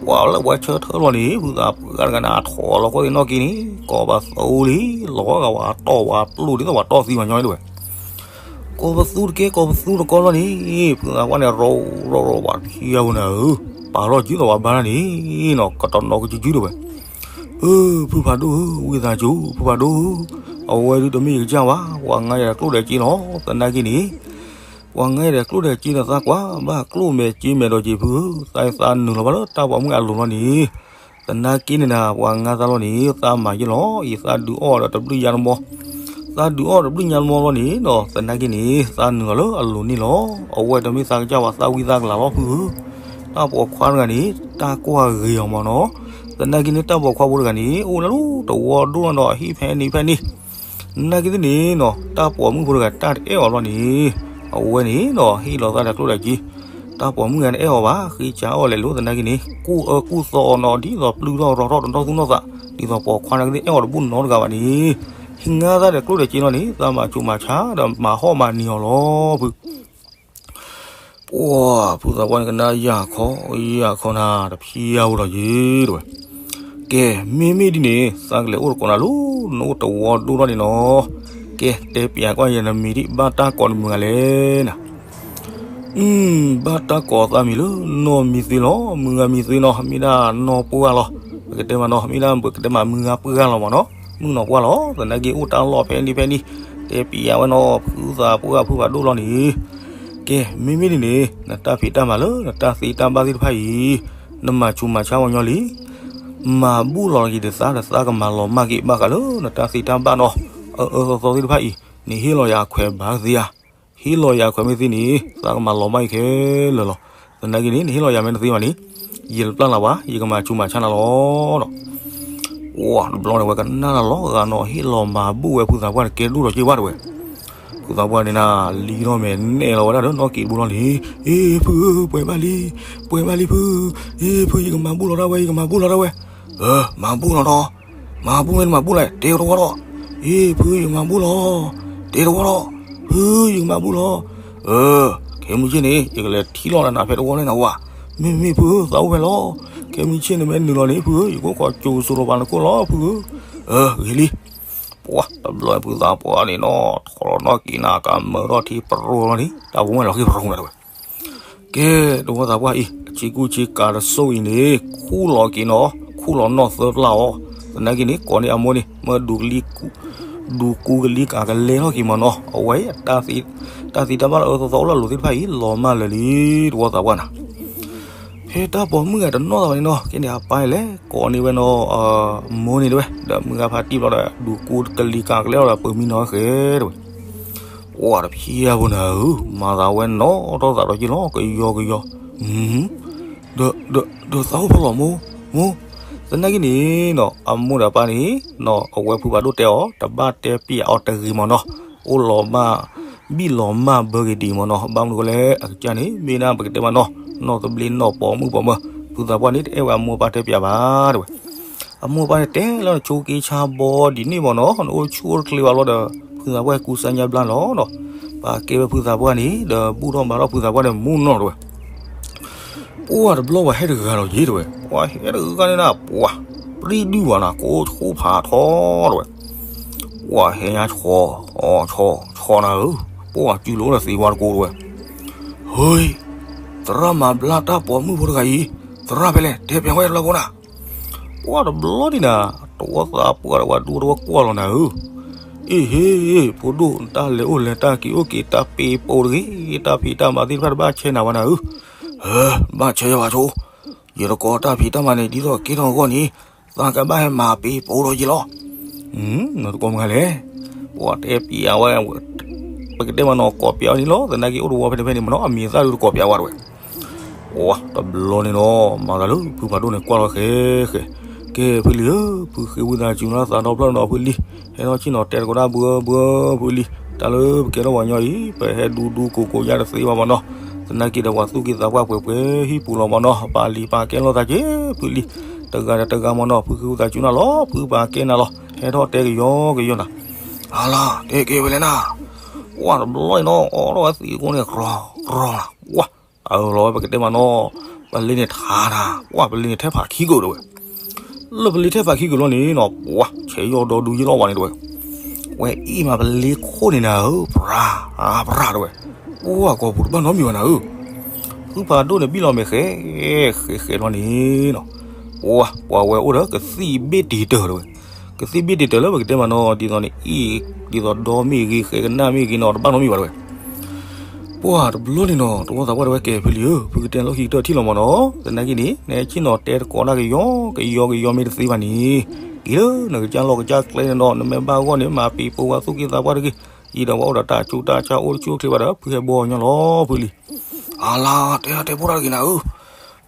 ပှၢ်လၢပှၤဆၢထၢၣ်လီၤန့ၣ် ဖုသးပှၢ်တဂၤန့ၣ် အထီၣ်လီၤခိၣ်သ့ၣ်နီၣ်က့န့ၣ် ကိးပသူလံ, လီၤဂာ်ဝဲတီၢ်ဝဲပျိၢ်ဒ်သိးပှၤတီၢ်သံပှၤညီတဲဝဲ. ကိးပသူတက့ၢ် ကိးပသူတက့ၢ်လီၤန့ၣ် ဖုသးပှၢ်န့ၣ် ရိးရိးရိးပှၤတဖံးအပူၤန့ၣ်ဧၢ, ပာ်ထီၣ်ကၠူဒီးပှၤဘါတၢ်န့ၣ်နီၤ ကတနီၤကစုစုတဲဝဲ. အၢ ဖုဖးဒိၣ်ဧၢ ဝံသးစူၤ ဖုဖးဒိၣ်ဧၢ, အဝဲဒုးတမ့ၢ်ယကစၢ်ဘၣ်, ပှၤငါယၤဒီးကျိၣ်ဒီးစ့လီၤ, သနာ်က့န့ၣ် ပှၤငါယၤဒီးကျိၣ်ဒီးစ့ဒီးသးကွၢ် ဘၣ်ကျိၣ်မဲာ်စ့မဲာ်ဒီးက့ၤဖုဧၢ, သးသးနုာ်လီၤဘၣ်လၢတၢ်ပိာ်မုၣ်အလိၤလီၤန့ၣ် သနာ်က့န့ၣ်ဒၣ် ပှၤငါသးလီၤန့ၣ် သးမၤယ့ၢ်လီၤအံၤ သးဒုးအီၣ်ဒီးတဘျုးယါတမီၢ်, သးဒုးအီၣ်တဘျုးညါတမီၢ်လီၤန့ၣ်ဒီး သနာ်က့န့ၣ် သးနုာ်လီၤလၢအလိၤန့ၣ်လီၤ. အဝဲတမ့ၢ်သးကစၢ်ဘၣ် သးဝံသးကလၤလီၤဖုဧၢ. တၢ်ပိာ်ခွါတဂၤန့ၣ် တၢ်ကွၢ်ဂ့ၤအီၤမးနီၤ, သနာ်က့န့ၣ် တၢ်ပိာ်ခွါဖိတဂၤန့ၣ် အိၣ်လၢတဝီဒိၣ်နီၤဒီးဟံၣ်ဖဲန့ၣ်ဖဲန့ၣ် သနာ်က့သ့ၣ်န့ၣ်နီၤ တၢ်ပိာ်မုၣ်ဖိတဂၤတၢ်တအဲၣ်အီၤဘၣ်န့ၣ်, အဝဲန့ၣ်နီၤ ဟ့ၣ်လီၤသးဒီးကျိၣ်ဒီးစ့, တၢ်ပိာ်မုၣ်ဂၤန့ၣ်အဲၣ်အီၤဘၣ် ဃ့ကးအီၣ်လဲၤလိၤသနာ်က့န့ၣ် ကူၣ်အၢကူၣ်သီအီၤနီၤ ဒ်သိးပျုၢ်ထီၣ်ရီထီၣ်တနီၣ်သူၣ်နီၣ်သး, ဒ်သိးပိာ်ခွါနာ်က့သ့ၣ်အဲၣ်အီၤတဘူၣ်နီတဂၤဘၣ်န့ၣ်, ဟ့ၣ်ငါသးဒီးကျိၣ်ဒီးစ့လီၤန့ၣ် သးမၤဆူးမၤဆါဒီးမၤဟီၣ်မၤနံၤအီၤလီၤဖု ပှၢ်ဖုသးပှၢ်န့ၣ် ကနၣ်ယၢ်ခီ ယၢ်ခီနၤ တဖံးအါဝဲဒီးယ့ၤတဲဝဲ. ကဲ မ့မ့ၢ်ဒ်န့ၣ် သးကလဲၤအိၣ်တကိးနၤလၢနအိၣ်တဝီဒိၣ်ထီၣ်န့ၣ်နီၤ. ကဲ တဲပၠးကွၢ်ယၤနမံၤဒ်ဘၣ်တၢ်ကိးနမုၢ်ဂၤလဲၣ်နၤ. ဘၣ်တၢ်ကိးသးမံၤလၢနီၢ်မံၤသ့လီၤ. မုၢ်ဂၤမံၤသ့နီၤ မ့ၢ်ဒၣ်နီၢ်ပှၢ်လီၤ. ပကတဲမးနီၤ မ့ၢ်ဒၣ်ပကတဲမးမုၢ်ဂၤပှၢ်လီၤမးနီၤ. မုၣ်နီၢ်ပှၢ်လီၤ. သနာ်က့အိၣ်တၢ်လီၢ်ဖဲန့ၣ်ဖဲန့ၣ် တဲပၠးဝဲနီၤ ဖုသးပှၢ်ဖုဖးဒိၣ်လီၤန့ၣ်. ကဲ မ့မ့ၢ်ဒ်န့ၣ် နတၢ်ဖံးတၢ်မၤလၢနတၢ်သ့တၢ်ဘၣ်သ့ၣ်တဖၣ်အံၤ နမၤဆူးမၤဆါဝဲညီလံ. မၤဘူၣ်လီၤက့ၤဒီးသးဒီးသးကမၤလီၤမၢ်က့ၤဘၣ်ဃးလၢနတၢ်သ့တၢ်ဘၣ်နီၤ အၢအၢသီသီသ့ၣ်တဖၣ်အံၤ နဟ့ၣ်လီၤယၤအခွဲးဘၣ်သ့ဧါ. ဟ့ၣ်လီၤယၤအခွဲးမ့ၢ်သ့န့ၣ် သးကမၤလီၤမၢ်အံၤခဲလၢာ်လီၤ. သနာ်က့န့ၣ် နဟ့ၣ်လီၤယၤမ့ၢ်တသ့ဘၣ်န့ၣ် ယတပျၢ်လၢၤဘၣ် ယကမၤဆူးမၤဆါနၤလီၤ. အိ တဘျီန့ၣ် ဝဲကနၣ်တၢ်လီၤဂာ်နီၤ ဟ့ၣ်လီၤမၤဘူၣ်ဝဲဖုသးပှၢ်တကဲဒိၣ်ဒီးက့ၤဝဲတဲဝဲ. ဖုသးပှၢ်န့ၣ်နၤ လံထီၣ်မဲာ်နဲၣ်လီၤဝဲဒၣ်ဒီးနီၢ်က့ၤတဘိလီၤန့ၣ် အ့ ဖု ပှဲၤဘၣ်လံ ပှဲၤဘၣ်လံဖု အ့ ဖု ယကမၤဘူၣ်လီၤဒၣ်ဝဲ ယကမၤဘူၣ်လီၤဒၣ်ဝဲ မၤဘူၣ်လီၤဒီး မၤဘူၣ်မ့ၢ်နမၤဘူၣ်လဲၣ် တဲတဝီဒီး အ့ ဖု ယကမၤဘူၣ်လီၤ တဲတဝီဒီး ဖု ယကမၤဘူၣ်လီၤ အၢ ခဲမုၢ်ဆ့ၣ်န့ၣ် ယကလဲၤထံၣ်လီၤနၤဖဲတဝီန့ၣ်နဝဲ မ့မ့ၢ်ဖု သးအိၣ်ဖဲလီၤ ကဲ မ့ၢ်ဆ့ၣ်နမ့ၢ်နုာ်လီၤန့ၣ် ဖုဧၢ, ယကအိၣ်ခိးကၠိစိၤလီၤပာ်နခိၣ်လီၤ ဖုဧၢ. အၢ ဂ့ၤလံ. ပှၤတဘျီဖုသးပှၢ်န့ၣ်နီၤ ထီၣ်နီၢ်က့ၤနၤ ကမၢထီၣ်ထံပရိလီၤန့ၣ် တၢ်ဖိမုၣ်လီၤဃံပရိန့ၣ်တဝဲ. ကဲ တဝီသးပှၢ်အံၤ အဆ့ကူဆ့ကၤတစိၢ်အံၤန့ၣ် ခူၣ်လီၤက့ၤနီၤ ခူၣ်လီၤနီၢ်သၢပျၢ်အီၤ. သနာ်က့န့ၣ် ကိးန့ၢ်အမိၢ်န့ၣ် မၢဒူးကလံၤ ဒူးကူကလံၤကၤကလဲထီၣ်က့ၤမၢ်နီၤ. အဝဲအံၤ တၢ်သံတၢ်ဘၣ်လၢအၢသီသီအိၣ်လၢအလိၤသ့ၣ်တဖၣ်အံၤ လီၤမၢ်လၢာ်လံ တဝီသးပှၢ်နၤ. ဖဲတၢ်ပိာ်မုၣ်ဂၤတနီၣ်သးဘၣ်န့ၣ်နီၤ ကဲန့ၣ် အပၢ်လဲၤကိးန့ၢ်ဝဲနီၤ အမိၢ်န့ၣ်တဝဲ ဒီးမုၢ်ဂၤဖးတံၢ်ဘျီဒီး ဒူးကူကလံၤကၤကလဲထီၣ်ဒီး ပၢၤမံနီၤဃဲတဝဲ. ပှၤတဖျၢၣ်ဖိနၤဧၢ, မၤသးဝဲနီၤထီၣ်သးဒီးယ့ၢ်လီၤ ကယီကယီ. ဒီး ဒီး ဒီးသးအိၣ်ဖဲလဲၣ်မိၢ်, မိၢ်. သနာ်က့န့ၣ်နီၤ အမိၢ်ဒီးအပၢ်န့ၣ်နီၤ အဝဲဖုဖးဒိၣ်တဲအီၤ တဘၣ်တဲပျးအီၤတဂ့ၤမၢ်နီၤ. အိၣ်လီၤမၢ် ဘံၣ်လီၤမၢ်ဘၢဂ့ၤဒံးမၢ်နီၤ. ဘၣ်မနုၤဃိလဲၣ် အကစၢ်န့ၣ် မ့ၢ်ဒၣ်ပကတဲမၢ်နီၤ နီၢ်သဘျ့နီၢ်ပိာ်မုၣ်ပိာ်မၢၤ. ဖုသးပှၢ်န့ၣ် တအဲၣ်ဝဲအမိၢ်အပၢ်တဲပျးဘၣ်တဝဲ. အမိၢ်အပၢ်န့ၣ်တဲလီၤ နဆိက့ဆါဘီဒ်န့ၣ်မၢ်နီၤ နအိၣ်ဆူၣ်အိၣ်တချ့ဘၣ်လီၤဒီး ဖုသးပှၢ်ကူစါညါဘျါလီၤနီၤ. ပာ်ကဲဝဲဖုသးပှၢ်န့ၣ် ဒီးဘူၣ်ထီၣ်ဘါထီၣ်ဖုသးပှၢ်န့ၣ်မူနီၤတဝဲ. ပှၤတဘျီပှၤဟဲတဂၤလီၤယ့ၢ်တဝဲ, ပှၤဟဲတဂၤန့ၣ်နၤ ပှၤ ပြံဒုၣ်ဘၣ်နၤ ကိးဆူၣ်ဖးထီတဝဲ. ပှၤဟဲညါဆီ ဆီ ဆီနၤဧၢ, ပှၤစုလိာ်အိၣ်ဒီးသ့ဝါတကိးတဝဲ. ဟ့, သရၣ်မၤဘျါတၢ်ပိာ်မုၣ်ဖိတဂၤအံၤ, သရၣ်ဖဲလဲၣ် တဲပျးဝဲတဘျီဖိနၤ. ပှၤတဘျီန့ၣ်နၤ တဝီသးပှၢ်ဒီးပှၤဒူတဝီကွၢ်လီၤနၤဧၢ. အ့ဟ့, ဖိဒိၣ် တၢ်လဲၤအိၣ်လဲၤတၢ်က့ၤအိၣ်က့ၤ တၢ်ပ့ၤပိာ်တဂ့ၤ, တၢ်ဖံးတၢ်မၤသ့ၣ်တဖၣ်တဘၣ်ဆဲးနၤဘၣ်နၤဧၢ. ဟ့, ဘၣ်ဆဲးယၤဘၣ်ဆိ, ယတကိးတၢ်ဖံးတၢ်မၤန့ၣ် ဒ်သိးကဲထီၣ်အဂီၢ်န့ၣ် သးကဘၣ်ဟဲမၤပ့ၤပိာ်ဒီးယ့ၢ်လီၤ. နတကိးမနုၤလဲၣ်. ပှၤတဲပျးဝဲ, ပကတဲမၢ်နီၤ ကိးပျးဝဲန့ၣ်လီၤ. သနာ်က့အိၣ်တဝီဖဲန့ၣ်ဖဲန့ၣ်မၢ်နီၤ အမံၤအသၣ်ဒုးတကိးပျးဝဲတဝဲ. ပှၤတဘျီန့ၣ်နီၤ မၤသးလၢဖုဖးဒိၣ်န့ၣ်ကွၢ်လီၤဃဲဃဲ, ကဲဖုလံၤဧၢ, ဖုဃ့ဝံသးစူၤလၢသးဒီဖျၢၣ်နီၤဖုလံၤ, ဟဲထီၣ်ဆ့ၣ်နီၤတဲတကိးဒၣ်ဘှၢဘှၢဖုလံၤ, တၢ်လၢပကဲထီၣ်ပှၤကညီအံၤ ပဟဲဒူဒူကိးကိးယါတသ့ဘၣ်မၢ်နီၤ. သနာ်က့ဒီးပှၤသူၣ်က့သးပှၢ်ပှဲၤပှဲၤဟံၣ်ပူၤလီၤမၢ်နီၤ ပာ်လံၤပာ်ကဲလိာ်သးက့ဖုလံၤ, တဂၤဒီးတဂၤမၢ်နီၤ ဖုဃ့ဝံသးစူၤနၤလီၤ ဖုပာ်ကဲနၤလီၤ ဟဲထီၣ်တဲကယီကယီနၤ. အလၤ တဲကဲဝဲလဲၣ်နၤ. ပှၤတဘျီန့ၣ်နီၤ အိးထီၣ်ဝဲသံးကိန့ၣ် ရီၤရီၤနၤ ပှၤ အၢၣ်လီၤဝဲပကတဲမၢ်နီၤ, ပလ့န့ၣ်ထါနၤ, ပှၤပလ့န့ၣ်ထဲဖးခံကတဝဲ. လၢပလ့ထဲဖးခံကလီၤန့ၣ်နီၤ ပှၤဆဲးယီၢ်ဒီဒူယ့ၢ်လီၤဝဲန့ၣ်တဝဲ. ဝဲအ့ၣ်မးပလ့ခိၣ်န့ၣ်နၤဧၢ, ပြၤ ပြၤတဝဲ. ပှၤကိာ်ပူၤတဘၣ်နီတမံၤဘၣ်နၤဧၢ. ဖုဖးဒိၣ်န့ၣ်ဘံၣ်လီၤမဲာ်ဃဲ ဃဲဃဲလီၤန့ၣ်နီၤ, ပှၤ ပှၤဝဲအိၣ်ဒီးကသံၣ်ဘ့ၣ်တံာ်တၢၢ်တဝဲ. ကသံၣ်ဘ့ၣ်တံာ်တၢၢ်လၢပကတဲမၢ်နီၤ ဒ်သိးန့ၣ်အ့ၣ်, ဒ်သိးဒီမ့ၢ်ဂ့ၤ ဃဲကနၣ်မ့ၢ်ဂ့ၤနီၤ တဘၣ်နီတမံၤဘၣ်တဝဲ. ပှၤတဘျီန့ၣ်နီၤ တဝီသးပှၢ်တဝဲကဲဖုလံၤဧၢ, ဖုကတဲလီၢ်ခံကတၢၢ်ထံၣ်လီၤမၢ်နီၤ. သနာ်က့န့ၣ် နဟဲဆ့ၣ်နီၤတဲတကိးဒၣ်ကယီကယီကယီမ့ၢ်တသ့ဘၣ်န့ၣ်, က့ၤလၢနကစၢ်လီၢ်ကစၢ်ကျဲန့ၣ်ဒီး နမ့ၢ်ဘၣ်ဂီၢ်န့ၣ် မၤပ့ၤပိာ်ဝဲသူၣ်က့သးပှၢ်တဂ့ၤ. ယံၤဒီးပှၤအိၣ်ဒီးတၢ်ဆူးတၢ်ဆါအိၣ်တဆူၣ်အိၣ်ချ့ဘၣ်ဒီး ဖုဟဲဘီညီလီၤဖုလံၤ. အလၤ တဲတဲဖိတၢ်တဂ့ၤနၤဧၢ.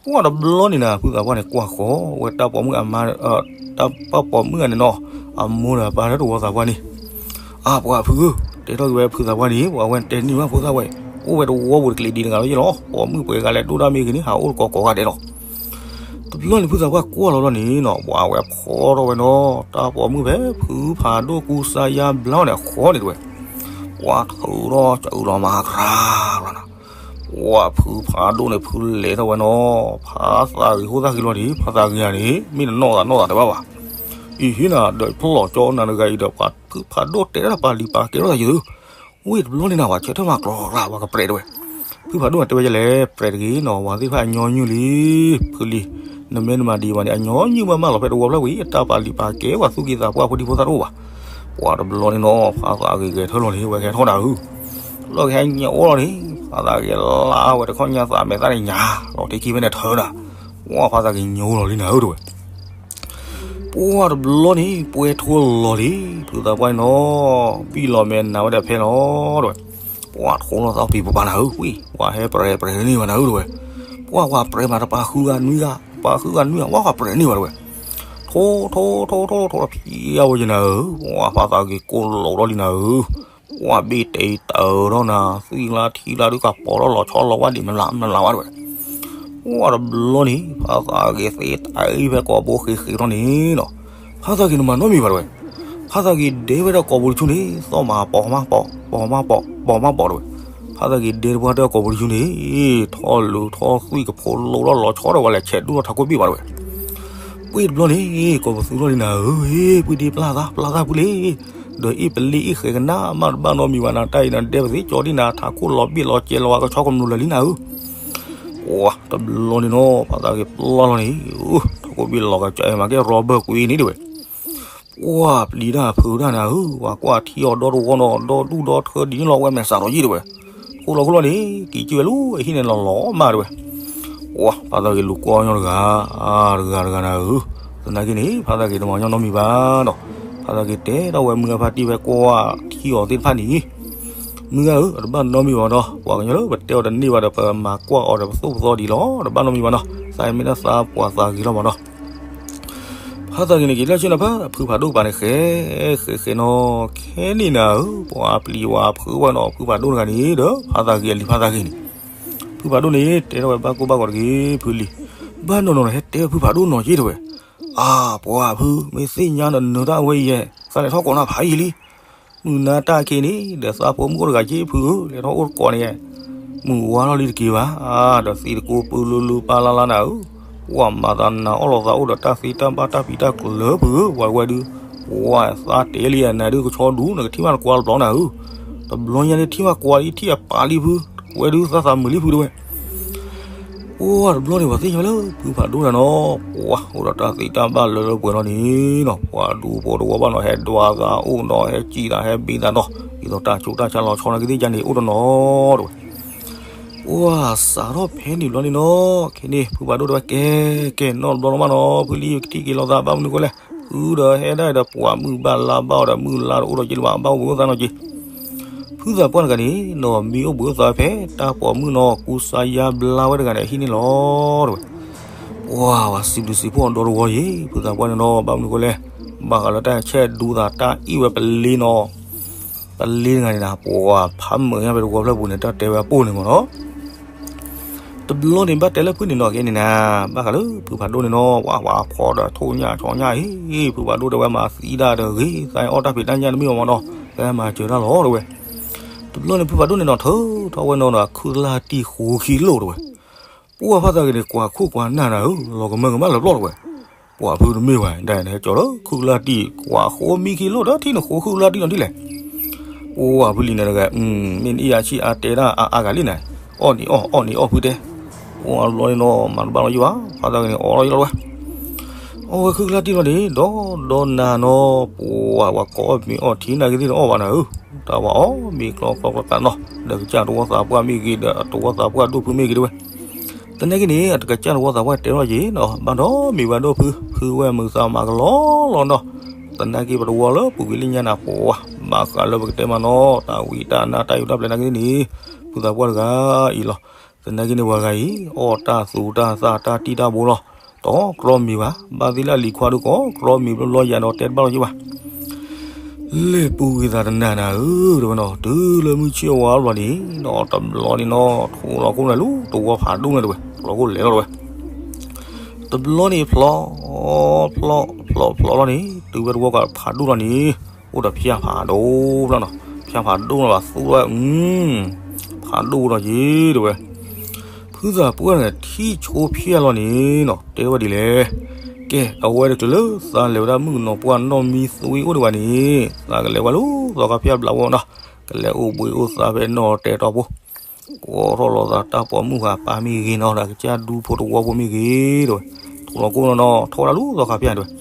ပှၤတဘျီန့ၣ်နၤ ဖုသးပှၢ်န့ၣ်ကွၢ်ဃီဝဲတၢ်ပိာ်မုၣ်အမါ, တၢ်ပိာ်မုၣ်ဂၤန့ၣ်နီၤ, အမိၢ်ဒီးအပၢ်လၢတဝီသးပှၢ်န့ၣ်, အါ ပှၤဖုဧၢ, တဲထီၣ်က့ၤဝဲဖုသးပှၢ်န့ၣ် ပှၤဝဲတဲန့ၢ်ဘၣ်ဖိသၣ်ဝဲ, အိၣ်ဝဲတဝီပူၤတကျ့ၤဒံးတဂၤလီၤယ့ၢ်လီၤ. ပိာ်မုၣ်ပှဲၤဂၤလဲၤဒိၣ်တၢ်မ့ၢ်ဂ့ၤန့ၣ် ဟးအိၣ်တကိးကိးဂၤဒဲးလီၤ. တဘျီန့ၣ်ဖုသးပှၢ်ကွၢ်လီၤလီၤန့ၣ်နီၤ ပှၤဝဲဖီထီၣ်ဝဲနီၤ တၢ်ပိာ်မုၣ်ဖဲဖုဖးဒိၣ်ကူစါယါဘျါန့ၣ်အဃီန့ၣ်တဝဲ. ပှၤထုးထီၣ်စအုးလီၤမၤကြၤလီၤနၤ. ပှၤဖုဖးဒိၣ်န့ၣ်ဖုလဲၤထီၣ်ဝဲနီၤ ဖးသးဂ့ၤဟိၣ်သၣ်ဂ့ၤလီၤန့ၣ် ဖးသးဂ့ၤဂၤန့ၣ် မ့ၢ်တနီၣ်သးနီၣ်သးတဘၣ်ဘၣ်. အံၤဟ့ၣ်နၤ ဒီးဖျီၣ်ကၠီနၤတဂၤအံၤဒီး ပှၤဖုဖးဒိၣ်တဲဒၣ်ပာ်လံၤပာ်ကဲထီၣ်သးယုၤ ဝံၤတဘျီန့ၣ်နၤ ပှၤဆၢထၢၣ်မၤကျီကျါ ပှၤကပြဲးတဝဲ. ဖုဖးဒိၣ်တဲဝဲယလဲၣ် ပြဲးတဂ့ၤနီၤ ဝၤသ့ၣ်တဖၣ်အညီနုၢ်လံ. ဖုလံၤ နမ့ၢ်နမၤဒံးဘၣ်န့ၣ် အညီနုၢ်မးမးလီၤ ဖဲတဝီဖျၢၣ်ဝံၤ အတၢ်ပာ်လံၤပာ်ကဲ ပှၤသူၣ်က့သးပှၢ်ဖိဒံဖိသၣ်တအိၣ်ဘၣ်. ပှၤတဘျီန့ၣ်နီၤ ဖးသးဂ့ၤဂဲၤထၢၣ်လီၤန့ၣ် ဝဲကဟဲထီၣ်နၤဧၢ. လီၢ်ကဟဲညါအိၣ်လီၤန့ၣ် ဖးသးဂ့ၤလါဝဲတခီညါသးမဲာ်သၣ်န့ၣ်ညါ လီၤတ့ခံဖဲန့ၣ်ထၢနၤ. ပှၤဖးသးဂ့ၤညိလီၤလံနၤဧၢတဝဲ. ပှၤတဘျီန့ၣ် ပှဲၤထိလီၤလံ ဖုသးပှၢ်န့ၣ်နီၤ ဘံၣ်လီၤမဲာ်နၤဝဲဒၣ်ဖဲလီၤတဝဲ. ပှၤထိလီၤသးပံၤပပာ်နၤဧၢ ဝံၤ ပှၤဟဲပြဲးပြဲးန့ၢ်ဘၣ်နၤဧၢတဝဲ. ပှၤပှၤပြဲးမးတပာ်ဃုဂၤနွံဂၤ ပာ်ဃုဂၤနွံဂၤ ပှၤပှၤပြဲးန့ၢ်ဘၣ်တဝဲ. ထိထိထိထိထိဖံးအဝဲယနၤဧၢ ပှၤဖးသးဂ့ၤကိးလိာ်ထီၣ်လံနၤဧၢ. ပှၤဘ့ၣ်တဲတၢ်ထီၣ်နၤ သွံၣ်လါထံလါဒုးကပိာ်ထီၣ်လီၤဆီလီၤဝဲဒံးမလၤမလၤဝဲတဝဲ. ပှၤတဘျီန့ၣ် ဖးသးဂ့ၤသ့တၢ်အံၤဖဲကိာ်ဘိဃ့ဃ့ထီၣ်န့ၣ်နီၤ ဖးသးဂ့ၤနမၤနီတမံၤဘၣ်တဝဲ. ဖးသးဂ့ၤဒဲဝဲဒၣ်ကိာ်ဘိတဆူန့ၣ် သီၣ်မၤပိာ်မၤပိာ် ပိာ်မၤပိာ် ပိာ်မၤပိာ်တဝဲ. ဖးသးဂ့ၤဒဲတပှၢ်တၢ်ကိာ်ဘိတဆူန့ၣ် ထီၣ်လူၤထီၣ်သွံၣ်ကဖိးလိာ်ထီၣ်လီၤဆီဒီးဝဲလဲၤဆဲးဒူၣ်ထီၣ်ထးခိၣ်ဘ့ၣ်ဘၣ်တဝဲ. ပှ့ၤတဘျီန့ၣ် ကိးပသူထီၣ်လံနၤဧၢ, ပှ့ၤဒ့ပျၢ်သး ပျၢ်သးပှ့ၤလံ, ဒီးအ့ၣ်ပလ့အ့ၣ်ဃဲကနၣ်မးတဘၣ်နီတမံၤဘၣ်နၤ, တၢ်အံၤနဒဲပသ့ၣ်ကၠီဒ်နၤ ထးခိၣ်လီၤဘ့ၣ်လီၤကဲလီၤဝဲကဆီကမျူၤလၢာ်လံနၤဧၢ. ပှၤတဘျီန့ၣ်နီၤ ဖါသးဂ့ၤပျၢ်လီၤန့ၣ်, ထးခိၣ်ဘ့ၣ်လီၤကစၢ်အံၤမၤကဲရီဘၢၣ်ကွံာ်န့ၣ်တဝဲ ပှၤပျံၤတၢ်ဖုးတၢ်နၤဧၢ, ပှၤကွၢ်ထံအီၤဒီတဝီနီၤ ဒီဒူၣ်ဒီထၢဒ်န့ၣ်လီၤ ဝဲမဲာ်စးထီၣ်ယံၣ်တဝဲ, ခိၣ်လီၤခိၣ်လီၤန့ၣ် ကံၣ်ကံၣ်ဝဲလၢအဟံၣ်န့ၣ်လီၤလီၤမးတဝဲ. ပှၤဖါသးဂ့ၤလူၤကွၢ်ညီတဂၤ, တဂၤတဂၤနၤဧၢ, သနာ်က့န့ၣ် ဖါသးဂ့ၤတမၤညီနီတမံၤဘၣ်နီၤ, ဖါသးဂ့ၤတဲထီၣ်ဝဲမုၢ်ဂၤဖါတံၢ်ဝဲကွၢ်ထံအီၤသ့ၣ်တဖၣ်န့ၣ် မုၢ်ဂၤဧၢ အတဘၣ်နီတမံၤဘၣ်ဒီး ပှၤကညီလၢပတဲအီၤတန့ၢ်ဘၣ်ဒီး ပမၤကွၢ်အီၤဒီးပသိၣ်ပသီဒ်လီၤ, တဘၣ်နီတမံၤဘၣ်နီၤ, သးမ့ၢ်ဒၣ်သးပှၤသးဂ့ၤလီၤမးနီၤ. ဖါသးဂ့ၤန့ၣ် က့ၤလၢဆ့ၣ်နီၤဖး ဖုဖးဒိၣ်ပာ်န့ၣ် ဃဲ ဃဲဃဲနီၤ, ခဲန့ၣ်နၤဧၢ ပှၤပျံၤဝဲဖုဝဲနီၤ, ဖုဖးဒိၣ်တဂၤန့ၣ်ဒီး ဖါသးဂ့ၤအလံၤဖါသးဂ့ၤန့ၣ်, ဖုဖးဒိၣ်န့ၣ် တဲထီၣ်ဝဲဘၣ်ကိၢ်ဘၣ်ဂီၤတဂ့ၤ ဖုလံၤ, ဘၣ်နီၢ်နီၢ်န့ၣ် ဟဲတဲဖုဖးဒိၣ်နီၤက့တဝဲ, အါ ပှၤဖု မ့ၢ်သ့ၣ်ညါနနၢၤတၢ်ဝဲအံၤယဲၢ် သးလဲၤထီၣ်ကိးနၤဖးယံာ်လံ မုၢ်နၤတၢ်က့ၤန့ၣ် ဒီးသးဖိမုၣ်အိၣ်တဂၤက့ဖုဧၢ, လဲၤထီၣ်အိၣ်တကိးန့ၣ်, မုၢ်ဝါထီၣ်လံတက့ၤဘၣ်, ဒီးသံတကိးပုၢ်လုလုပၢ်လၢ်လၢ်နၤဧၢ, ပှၤမၤသးနၤအီၣ်လီၤသးအိၣ်ဒီးတၢ်သ့တၢ်ဘၣ်တၢ်ဖံးတၢ်ကျၢၤဖုဧၢ, ပှၤဝဲဒုး, ပှၤသးတဲလံနၤဒုးကဆီဒူ နကထံၣ်ဘၣ်နကွၢ်တဘျီနၤဧၢ, တဘျီညါန့ၣ်ထံၣ်ဘၣ်ကွၢ်လံထံၣ်အပာ်လံဖု, ဝဲဒုးသးသးမုာ်လံဖုတဝဲ ပှၤတဘျီန့ၣ် ပှၤသ့ၣ်ညါလၢ ဖုဖးဒိၣ်တဂၤနီၤ, ပှၤအိၣ်ဒီးတၢ်သ့တၢ်ဘၣ်လၢလၢပှဲၤပှဲၤလီၤန့ၣ်နီၤ, ပှၤဒူဖိတဝီဘၣ်နီၤ ဟဲဒွးသးအိၣ်နီၤ ဟဲစံၣ်သး ဟဲဘ့သးနီၤ, ဒ်သိးတၢ်ဆူးတၢ်ဆါလီၤဆီနာ်က့သ့ၣ်ကါန့ၣ် အိၣ်တနီၤတဝဲ, ပှၤစးထီၣ်ဖဲန့ၣ်ဘျီန့ၣ်နီၤ, ခဲန့ၣ် ဖုဖးဒိၣ်တဲဝဲ ကဲ ကဲ နီတဘျီလီၤမးနီၤ, ဖုလံ ကထံၣ်က့ၤလိာ်သးဘၣ်မနုၤဃိလဲၣ်, ဃုဒီးဟဲဒၣ်ဒီးပှၤမုၢ်ဘၣ်လါဘၣ်အီၤဒီး မုၢ်လါတအိၣ်ဒီးက့လၢၤဘၣ် ဘၣ်အိၣ်ဘှံးအိၣ်သါနီၤက့ ဖုသးပှၢ်တဂၤန့ၣ်နီၤ မံအိၣ်ဘှံးအိၣ်သါဖဲတၢ်ပိာ်မုၣ်နီၤ ကူစါယါဘျါဝဲတဂၤန့ၣ် အဟံၣ်န့ၣ်လီၤတဝဲ, ပှၤဝဲစံးဘျုးစံးဖှိၣ်အီၤဒီတဝီယ့ၣ် ဖုသးပှၢ်န့ၣ်နီၤ, ဘၣ်မနုၤဃိလဲၣ်, ဘၣ်ဃးလၢတၢ်ဆဲးဒူသးတၢ်အ့ၣ်ဝဲပလ့နီၤ, ပလ့တဂၤန့ၣ်နၤ ပှၤဖးမုာ်ညါဖဲတဝီဖျၢၣ်ပူၤန့ၣ် တၢ်တဲဝဲအပိၢ်န့ၣ်မ့ၢ်နီၤ တဘျီန့ၣ် ဘၣ်တဲလၢဖုန့ၣ်နီၤ ကဲန့ၣ်နၤ, ဘၣ်ဃးလၢဖုဖးဒိၣ်န့ၣ်နီၤ ပှၤ ပှၤဖီဒီးထိၣ်ညၣ်ဆီညၣ်အံၤ, ဖုဖးဒိၣ်တဲဝဲမၤသံဒၣ်တဂ့ၤ, သးအီၣ်တၢ်ဖံးတၢ်ညၣ်တမ့ၢ်အီၤမ့ၢ်နီၤ, သးမၤစၢၤတၢ်လီၤတဝဲ. တဘျီန့ၣ် ဖုဖးဒိၣ်န့ၣ်နီၤ ထုးထီၣ်ဝဲနီၤဒီး ခုၣ်ကလၢ်တံၢ်ဃိခံလိာ်တဝဲ. ပှၤဖါသးဂ့ၤန့ၣ် ကွၢ်ခိၣ်ကွၢ်နၢ်နၤဧၢ, လီၤကမၢကမၣ်လၢပျီၢ်တဝဲ. ပှၤဖုတမ့ၢ်ဝဲဒၣ်န့ၣ် ဟဲကၠီလၢခုၣ်ကလၢ်တံၢ် ကွၢ်ဃိမံခံလိာ်ဒီး ထံၣ်နဃိခုၣ်ကလၢ်တံၢ်နီၤဒ်လဲၣ်. ပှၤဖုလံၤန့ၣ်တဂၤ မ့ၢ်နအံၣ်အါဆံၣ်အါတဲတၢ်အါအါဂၤလံနၤ, အီၣ်န့ၣ်အီၣ် အီၣ်န့ၣ်အီၣ်ဖုတဲ. ပှၤတဘျီန့ၣ်နီၤ မၤတဘၣ်လီၤယံၤဘၣ် ဖါသးဂ့ၤန့ၣ် အီၣ်လီၤယံၤလီၤတဝဲ. အီၣ်ဝဲခုၣ်ကလၢ်တံၢ်လီၤန့ၣ် ဒီဒီနၤနီၤ ပှၤ ပှၤကိးအီၣ်မ့ၤအီၣ်ထံနၤဂ့ၤသ့ၣ်ဒီးအီၣ်ဘၣ်နၤဧၢ, တၢ်ဝဲအီၣ်မ့ၤကျီကျီကျီနီၤ ဒီးကစၢ်တဝီသးပှၢ်မ့ၢ်ဂ့ၤ ဒီးတဝီသးပှၢ်ဒိၣ်ဖုမ့ၢ်ဂ့ၤတဝဲ. သနာ်က့န့ၣ် အတကစၢ်တဝီသးပှၢ်တဲထီၣ်က့ၤနီၤ ဘၣ်ဒီးမ့ၤဝဲဒိၣ်ဖု ဖုဝဲမုာ်သးမၤကလီလီၤနီၤ. သနာ်က့ပတဝီလၢပူၤကွံာ်လၢညါနၤပှၤ ဘၣ်ဃးလၢပကတဲမးနီၤ တၢ်ဝံတၢ်နါတၢ်ယူးတၢ်ပျဲၤနာ်က့သ့ၣ်န့ၣ် ဖုသးပှၢ်တဂၤအံၤလီၤ. သနာ်က့န့ၣ်ပှၤဂၤအံၤ အီၣ်တၢ်သူတၢ်သၣ်တၢ်တံၢ်တၢ်ဘိလီၤ. တအီၣ်ကြီမ့ၤဘၣ်, ဘၣ်သ့ၣ်လၢအလံၤခွါဒုးကီးကြီမ့ၤဘျီဘျီယၤဒီးတဲတဘၣ်လီၤယံၤဘၣ် လဲၤပူၤကွံာ်သးတနၤနၤဧၢ တဝဲနီၤ တုၤလၢမုၢ်ဆ့ၣ်ဝါဘျီန့ၣ်နီၤ တဘျီန့ၣ်နီၤ ထိးလီၤခိၣ်လဲၤလၢတဝီဖးဒိၣ်န့ၣ်တဝဲ ထိးလီၤခိၣ်လဲၤလီၤတဝဲ. တဘျီန့ၣ်ဖျီ ဖျီ ဖျီ ဖျီလီၤန့ၣ် တုၤဝဲတဝီကဖးဒိၣ်လီၤန့ၣ် အိၣ်ဒီးဖၠၣ်ဖးဒိၣ်ဖျီနီၤ ဖၠၣ်ဖးဒိၣ်လီၤဘၣ်သူဝဲ ဖးဒိၣ်ဒီးယ့ၣ်တဝဲ ဖုသးပှၢ်န့ၣ် ထံၣ်ဆိဖၠၣ်လီၤန့ၣ်နီၤ တဲဝဲဒ်လဲၣ်. ကဲ အဝဲတချုးလၢသးလဲၤဝဲဒၣ်မုၣ်ကနီၤပှၢ်နီၢ်မံသွံအိၣ်ဒံးဘၣ်န့ၣ် သးကလဲၤဝဲလၢသီခါဖၠၣ်ဘျးဝဲနီၤ ကလဲၤအိၣ်ဘှံးအိၣ်သါဖဲနီၢ်တဲတီပူၤ ကိးထီၣ်လီၤသးတၢ်ပိာ်မုၣ်ဃာ်ပၢ်မ့ၢ်ဂ့ၤနီၤ ဒီးကစၢ်ဒူဖိတဝီဖိမ့ၢ်ဂ့ၤ တဲဝဲ ထိးလီၤခိၣ်နီၤနီၤ ထီၣ်ဝဲဒၣ်လၢသီခါဖၠၣ်တဲဝဲ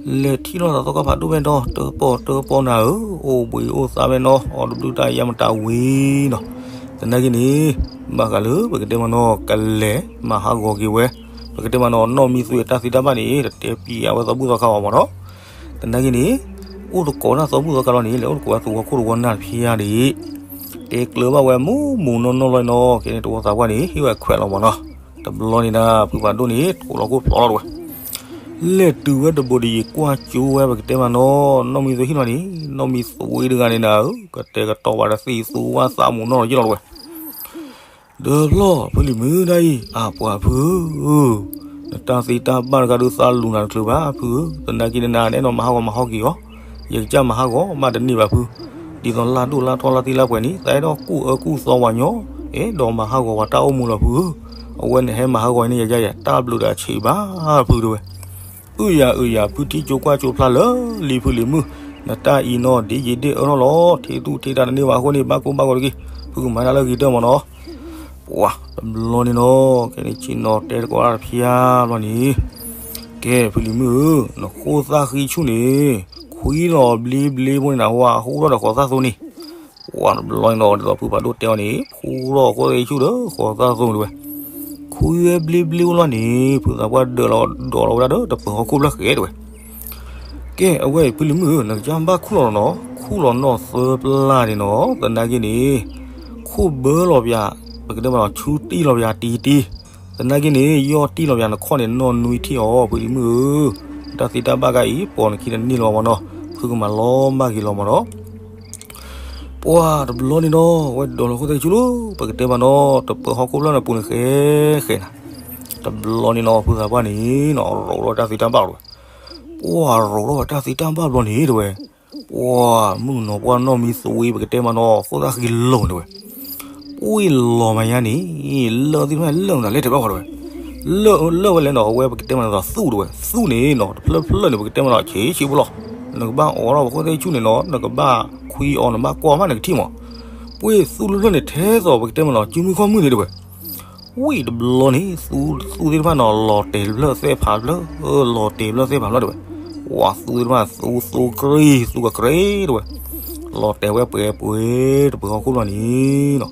လဲၤထံၣ်လီၤသးသီခါဖးဒိၣ်ဖဲနီၤ တပီၢ်တပီၢ်နၤဧၢ အိၣ်ဘှံးအိၣ်သါဖဲနီၤ အီၣ်တဘျုးတၢ်ယါမတၤဝံၤနီၤ သနာ်က့န့ၣ် ဘၣ်ဃးလၢပကတဲမးနီၤ ကလဲၤမၤဟးဂီၤက့ၤဝဲ ပကတဲမးနီၤ နီၢ်မံသွံအတၢ်သ့တၢ်ဘၣ်န့ၣ် တတဲပံအဝဲသီဘူၣ်သီခါဘၣ်မးနီၤ သနာ်က့န့ၣ် အိၣ်တကိးဒၣ်သီဘူၣ်သီခါလီၤန့ၣ် လဲၤအိၣ်တကိးဝဲသဝီခိၣ်တဝီနၢ်တဖၠၣ်ဒံး တဲကျၢၤဘၣ်ဝဲမူမူနီၢ်နီၢ်လီၤနီၤ ခဲန့ၣ်တဝီသးပှၢ်န့ၣ် ဟ့ၣ်ဝဲခွဲးလီၤမးနီၤ တဘျီန့ၣ်ဒၣ် ဖုဖးဒိၣ်န့ၣ် ထိးလီၤခိၣ်ဖျီလီၤတဝဲ လဲၤတုၤဝဲတဘိးတယံၤကွၢ်ကၠိဝဲပကတဲမးနီၤ နီၢ်မံသွံဟံၣ်လီၤန့ၣ် နီၢ်မံသွံတဂၤန့ၣ်နၤဧၢ ကတဲာ်ကတီၤဘၣ်ဒီးသံၣ်သူဝါသးမူနီၢ်လီၤယ့ၣ်လီၤတဝဲ ဒီးဖျီၣ်ဖုလံၤမုၢ်ဒၣ်အံၤ အပှၤဖုဧၢ, နတၢ်သ့တၢ်ဘၣ်တခါဒုးသးလူၤနၤတချုးဘၣ်ဖုဧၢ, သနာ်က့နနၤနဲနီၤမၤဟးဂီၤမၤဟီၣ်က့ၤအီၤ, ယကစၢ်မၤဟးဂီၤမးတန့ၢ်ဘၣ်ဖု, ဒ်သိးလၢဒိၣ်လၢထီလၢသံလၢပှဲၤန့ၣ် သးအဲၣ်ဒိးကူၣ်အၢကူၣ်သီဝဲညီ, အဲၣ်ဒိးမၤဟးဂီၤဝဲတၢ်အိၣ်မူလီၤဖုဧၢ, အဝဲန့ၣ်ဟဲမၤဟးဂီၤန့ၣ်ယယါယဲ တၢ်ဘျုးဒီးအဆံးဘၣ်ဖုတဲဝဲ. အုၣ်ယၤအုၣ်ယၤ ဖုထံကၠိကွၢ်ကၠိဖျါလၢလံ ဖုလံၤမုၣ်, နတၢ်အံၤနီၢ်ဒ်ယံာ်ဒ်အၢနီၢ်လီၤ. ထံသူၣ်ထံတၢ်တန့ၢ်ဘၣ်အဃိန့ၣ် ဘၣ်ကိၢ်ဘၣ်ဂီၤတဂ့ၤ, ဖုကမၤတၢ်လၢဂ့ၤတၢၢ်မၢ်နီၤ. ပှၤတဘျီန့ၣ်နီၤ ကဲန့ၣ်ဆ့ၣ်နီၤတဲတကိးတၢ်တဖျါဘျီန့ၣ်, ကဲဖုလံၤမုၣ်ဧၢ, နဃိၣ်သၣ်ဃံဆူၣ်န့ၣ် ခွံလီၤဘျ့ဘျ့ဖိန့ၣ်နၤ ဟိးထီၣ်ဒီးဃီၤသၣ်သိန့ၣ်. ပှၤတဘျီန့ၣ်နီၤ ဒ်သိးဖုဖးဒိၣ်တဲအီၤန့ၣ် ဖူထီၣ်ဃိၣ်သၣ်ဃံဆူၣ်ဒီးဃီၤသၣ်သိန့ၣ်တဝဲ, ခွံဝဲဘျ့ဘျ့ဖိလီၤန့ၣ် ဖုသးပှၢ်ဒၢးလီၤဒီးလီၤဝဲဒၣ်ဒီးတပၢၤဟီၣ်ခိၣ်ဖျၢၣ်ဃဲတဝဲ. ကဲအဝဲအံၤဖုလံၤမုၣ်ဧၢ, နကစၢ်ဘၣ်ခူၣ်လီၤနီၤ, ခူၣ်လီၤနီၣ်သၢပျၢ်န့ၣ်နီၤ, သနာ်က့န့ၣ် ခိၣ်ဘၢလီၤပၠး, ပကတဲမးနီၤ ဆူတံၢ်လီၤပၠးတံၢ်တံၢ်, သနာ်က့န့ၣ် ယီၢ်တံၢ်လီၤပၠးနခီၣ်န့ၣ် နီၢ်နွံထံၣ်အီၤ ဖုလံၤမုၣ်ဧၢ, တၢ်သ့တၢ်ဘၣ်ကါအံၤ ပိာ်နခံတန့ၢ်လီၤမၢ်နီၤ, ဖုကမၤလီၤမၢ်ဂ့ၤလီၤမၢ်နီၤ. ပှၤတဘျီန့ၣ်နီၤ ဝဲဒိးလီၤဃိၣ်သၣ်ဃံဆူၣ်လီၤ, ပကတဲမးနီၤ တပၢၤဟီၣ်ခိၣ်ဖျၢၣ်န့ၣ်ပူၤန့ၣ်ဃဲဃဲနၤ. တဘျီန့ၣ်နီၤ ဖုသးပှၢ်န့ၣ်နီၤ ရိးထီၣ်တၢ်သ့တၢ်ဘၣ်တဝဲ, ပှၤရိးထီၣ်ဝဲတၢ်သ့တၢ်ဘၣ်ဘျီန့ၣ်တဝဲ, ပှၤမုၣ်ကနီၤပှၢ်နီၢ်မံသူဝံ ပကတဲမးနီၤ ဃိၣ်သၣ်ဃံလိၤတဝဲ, ပှၤလီၤမးယါန့ၣ် လၢၢ်သ့ၣ်တဖၣ်လၢာ်မတၤလဲၣ်တဲဘၣ်ဃီတဝဲ, လၢာ်ဝဲလဲၣ်နီၤ အဝဲပကတဲမးနီၤ သူၣ်တဝဲ, သူၣ်န့ၣ်နီၤ တဖျၢၣ်ဖျၢၣ်န့ၣ် ပကတဲမးနီၤ ဆံးဆံးဖိလီၤ. နကဘၣ်အိးထီၣ်ပဃိၣ်သၣ်ဃံဆူၣ်န့ၣ်နီၤ နကဘၣ်ခွံအီၤ နဘၣ်ကွၢ်မးနကထံၣ်မး. ပှၤသူၣ်တဖျၢၣ်န့ၣ် ထဲသိးပကတဲမးနီၤ စုမုၢ်ခီၣ်မုၢ်န့ၣ်တဝဲ, ဝံၣ်တဘျီန့ၣ် သူၣ်သ့ၣ်တဖၣ်နီၤ လီၤတဲာ်တဖျၢၣ်သဲၣ်ဖးတဖျၢၣ်, လီၤတဲာ်တဖျၢၣ်သဲၣ်ဖးတဖျၢၣ်တဝဲ, ပှၤသူၣ်သ့ၣ်တဖၣ် သူသူကရံ သူကကြ့တဝဲ, လီၤတဲာ်ဝဲပှဲၤပှဲၤ တပၢၤဟီၣ်ခိၣ်ဖျၢၣ်န့ၣ်နီၤ.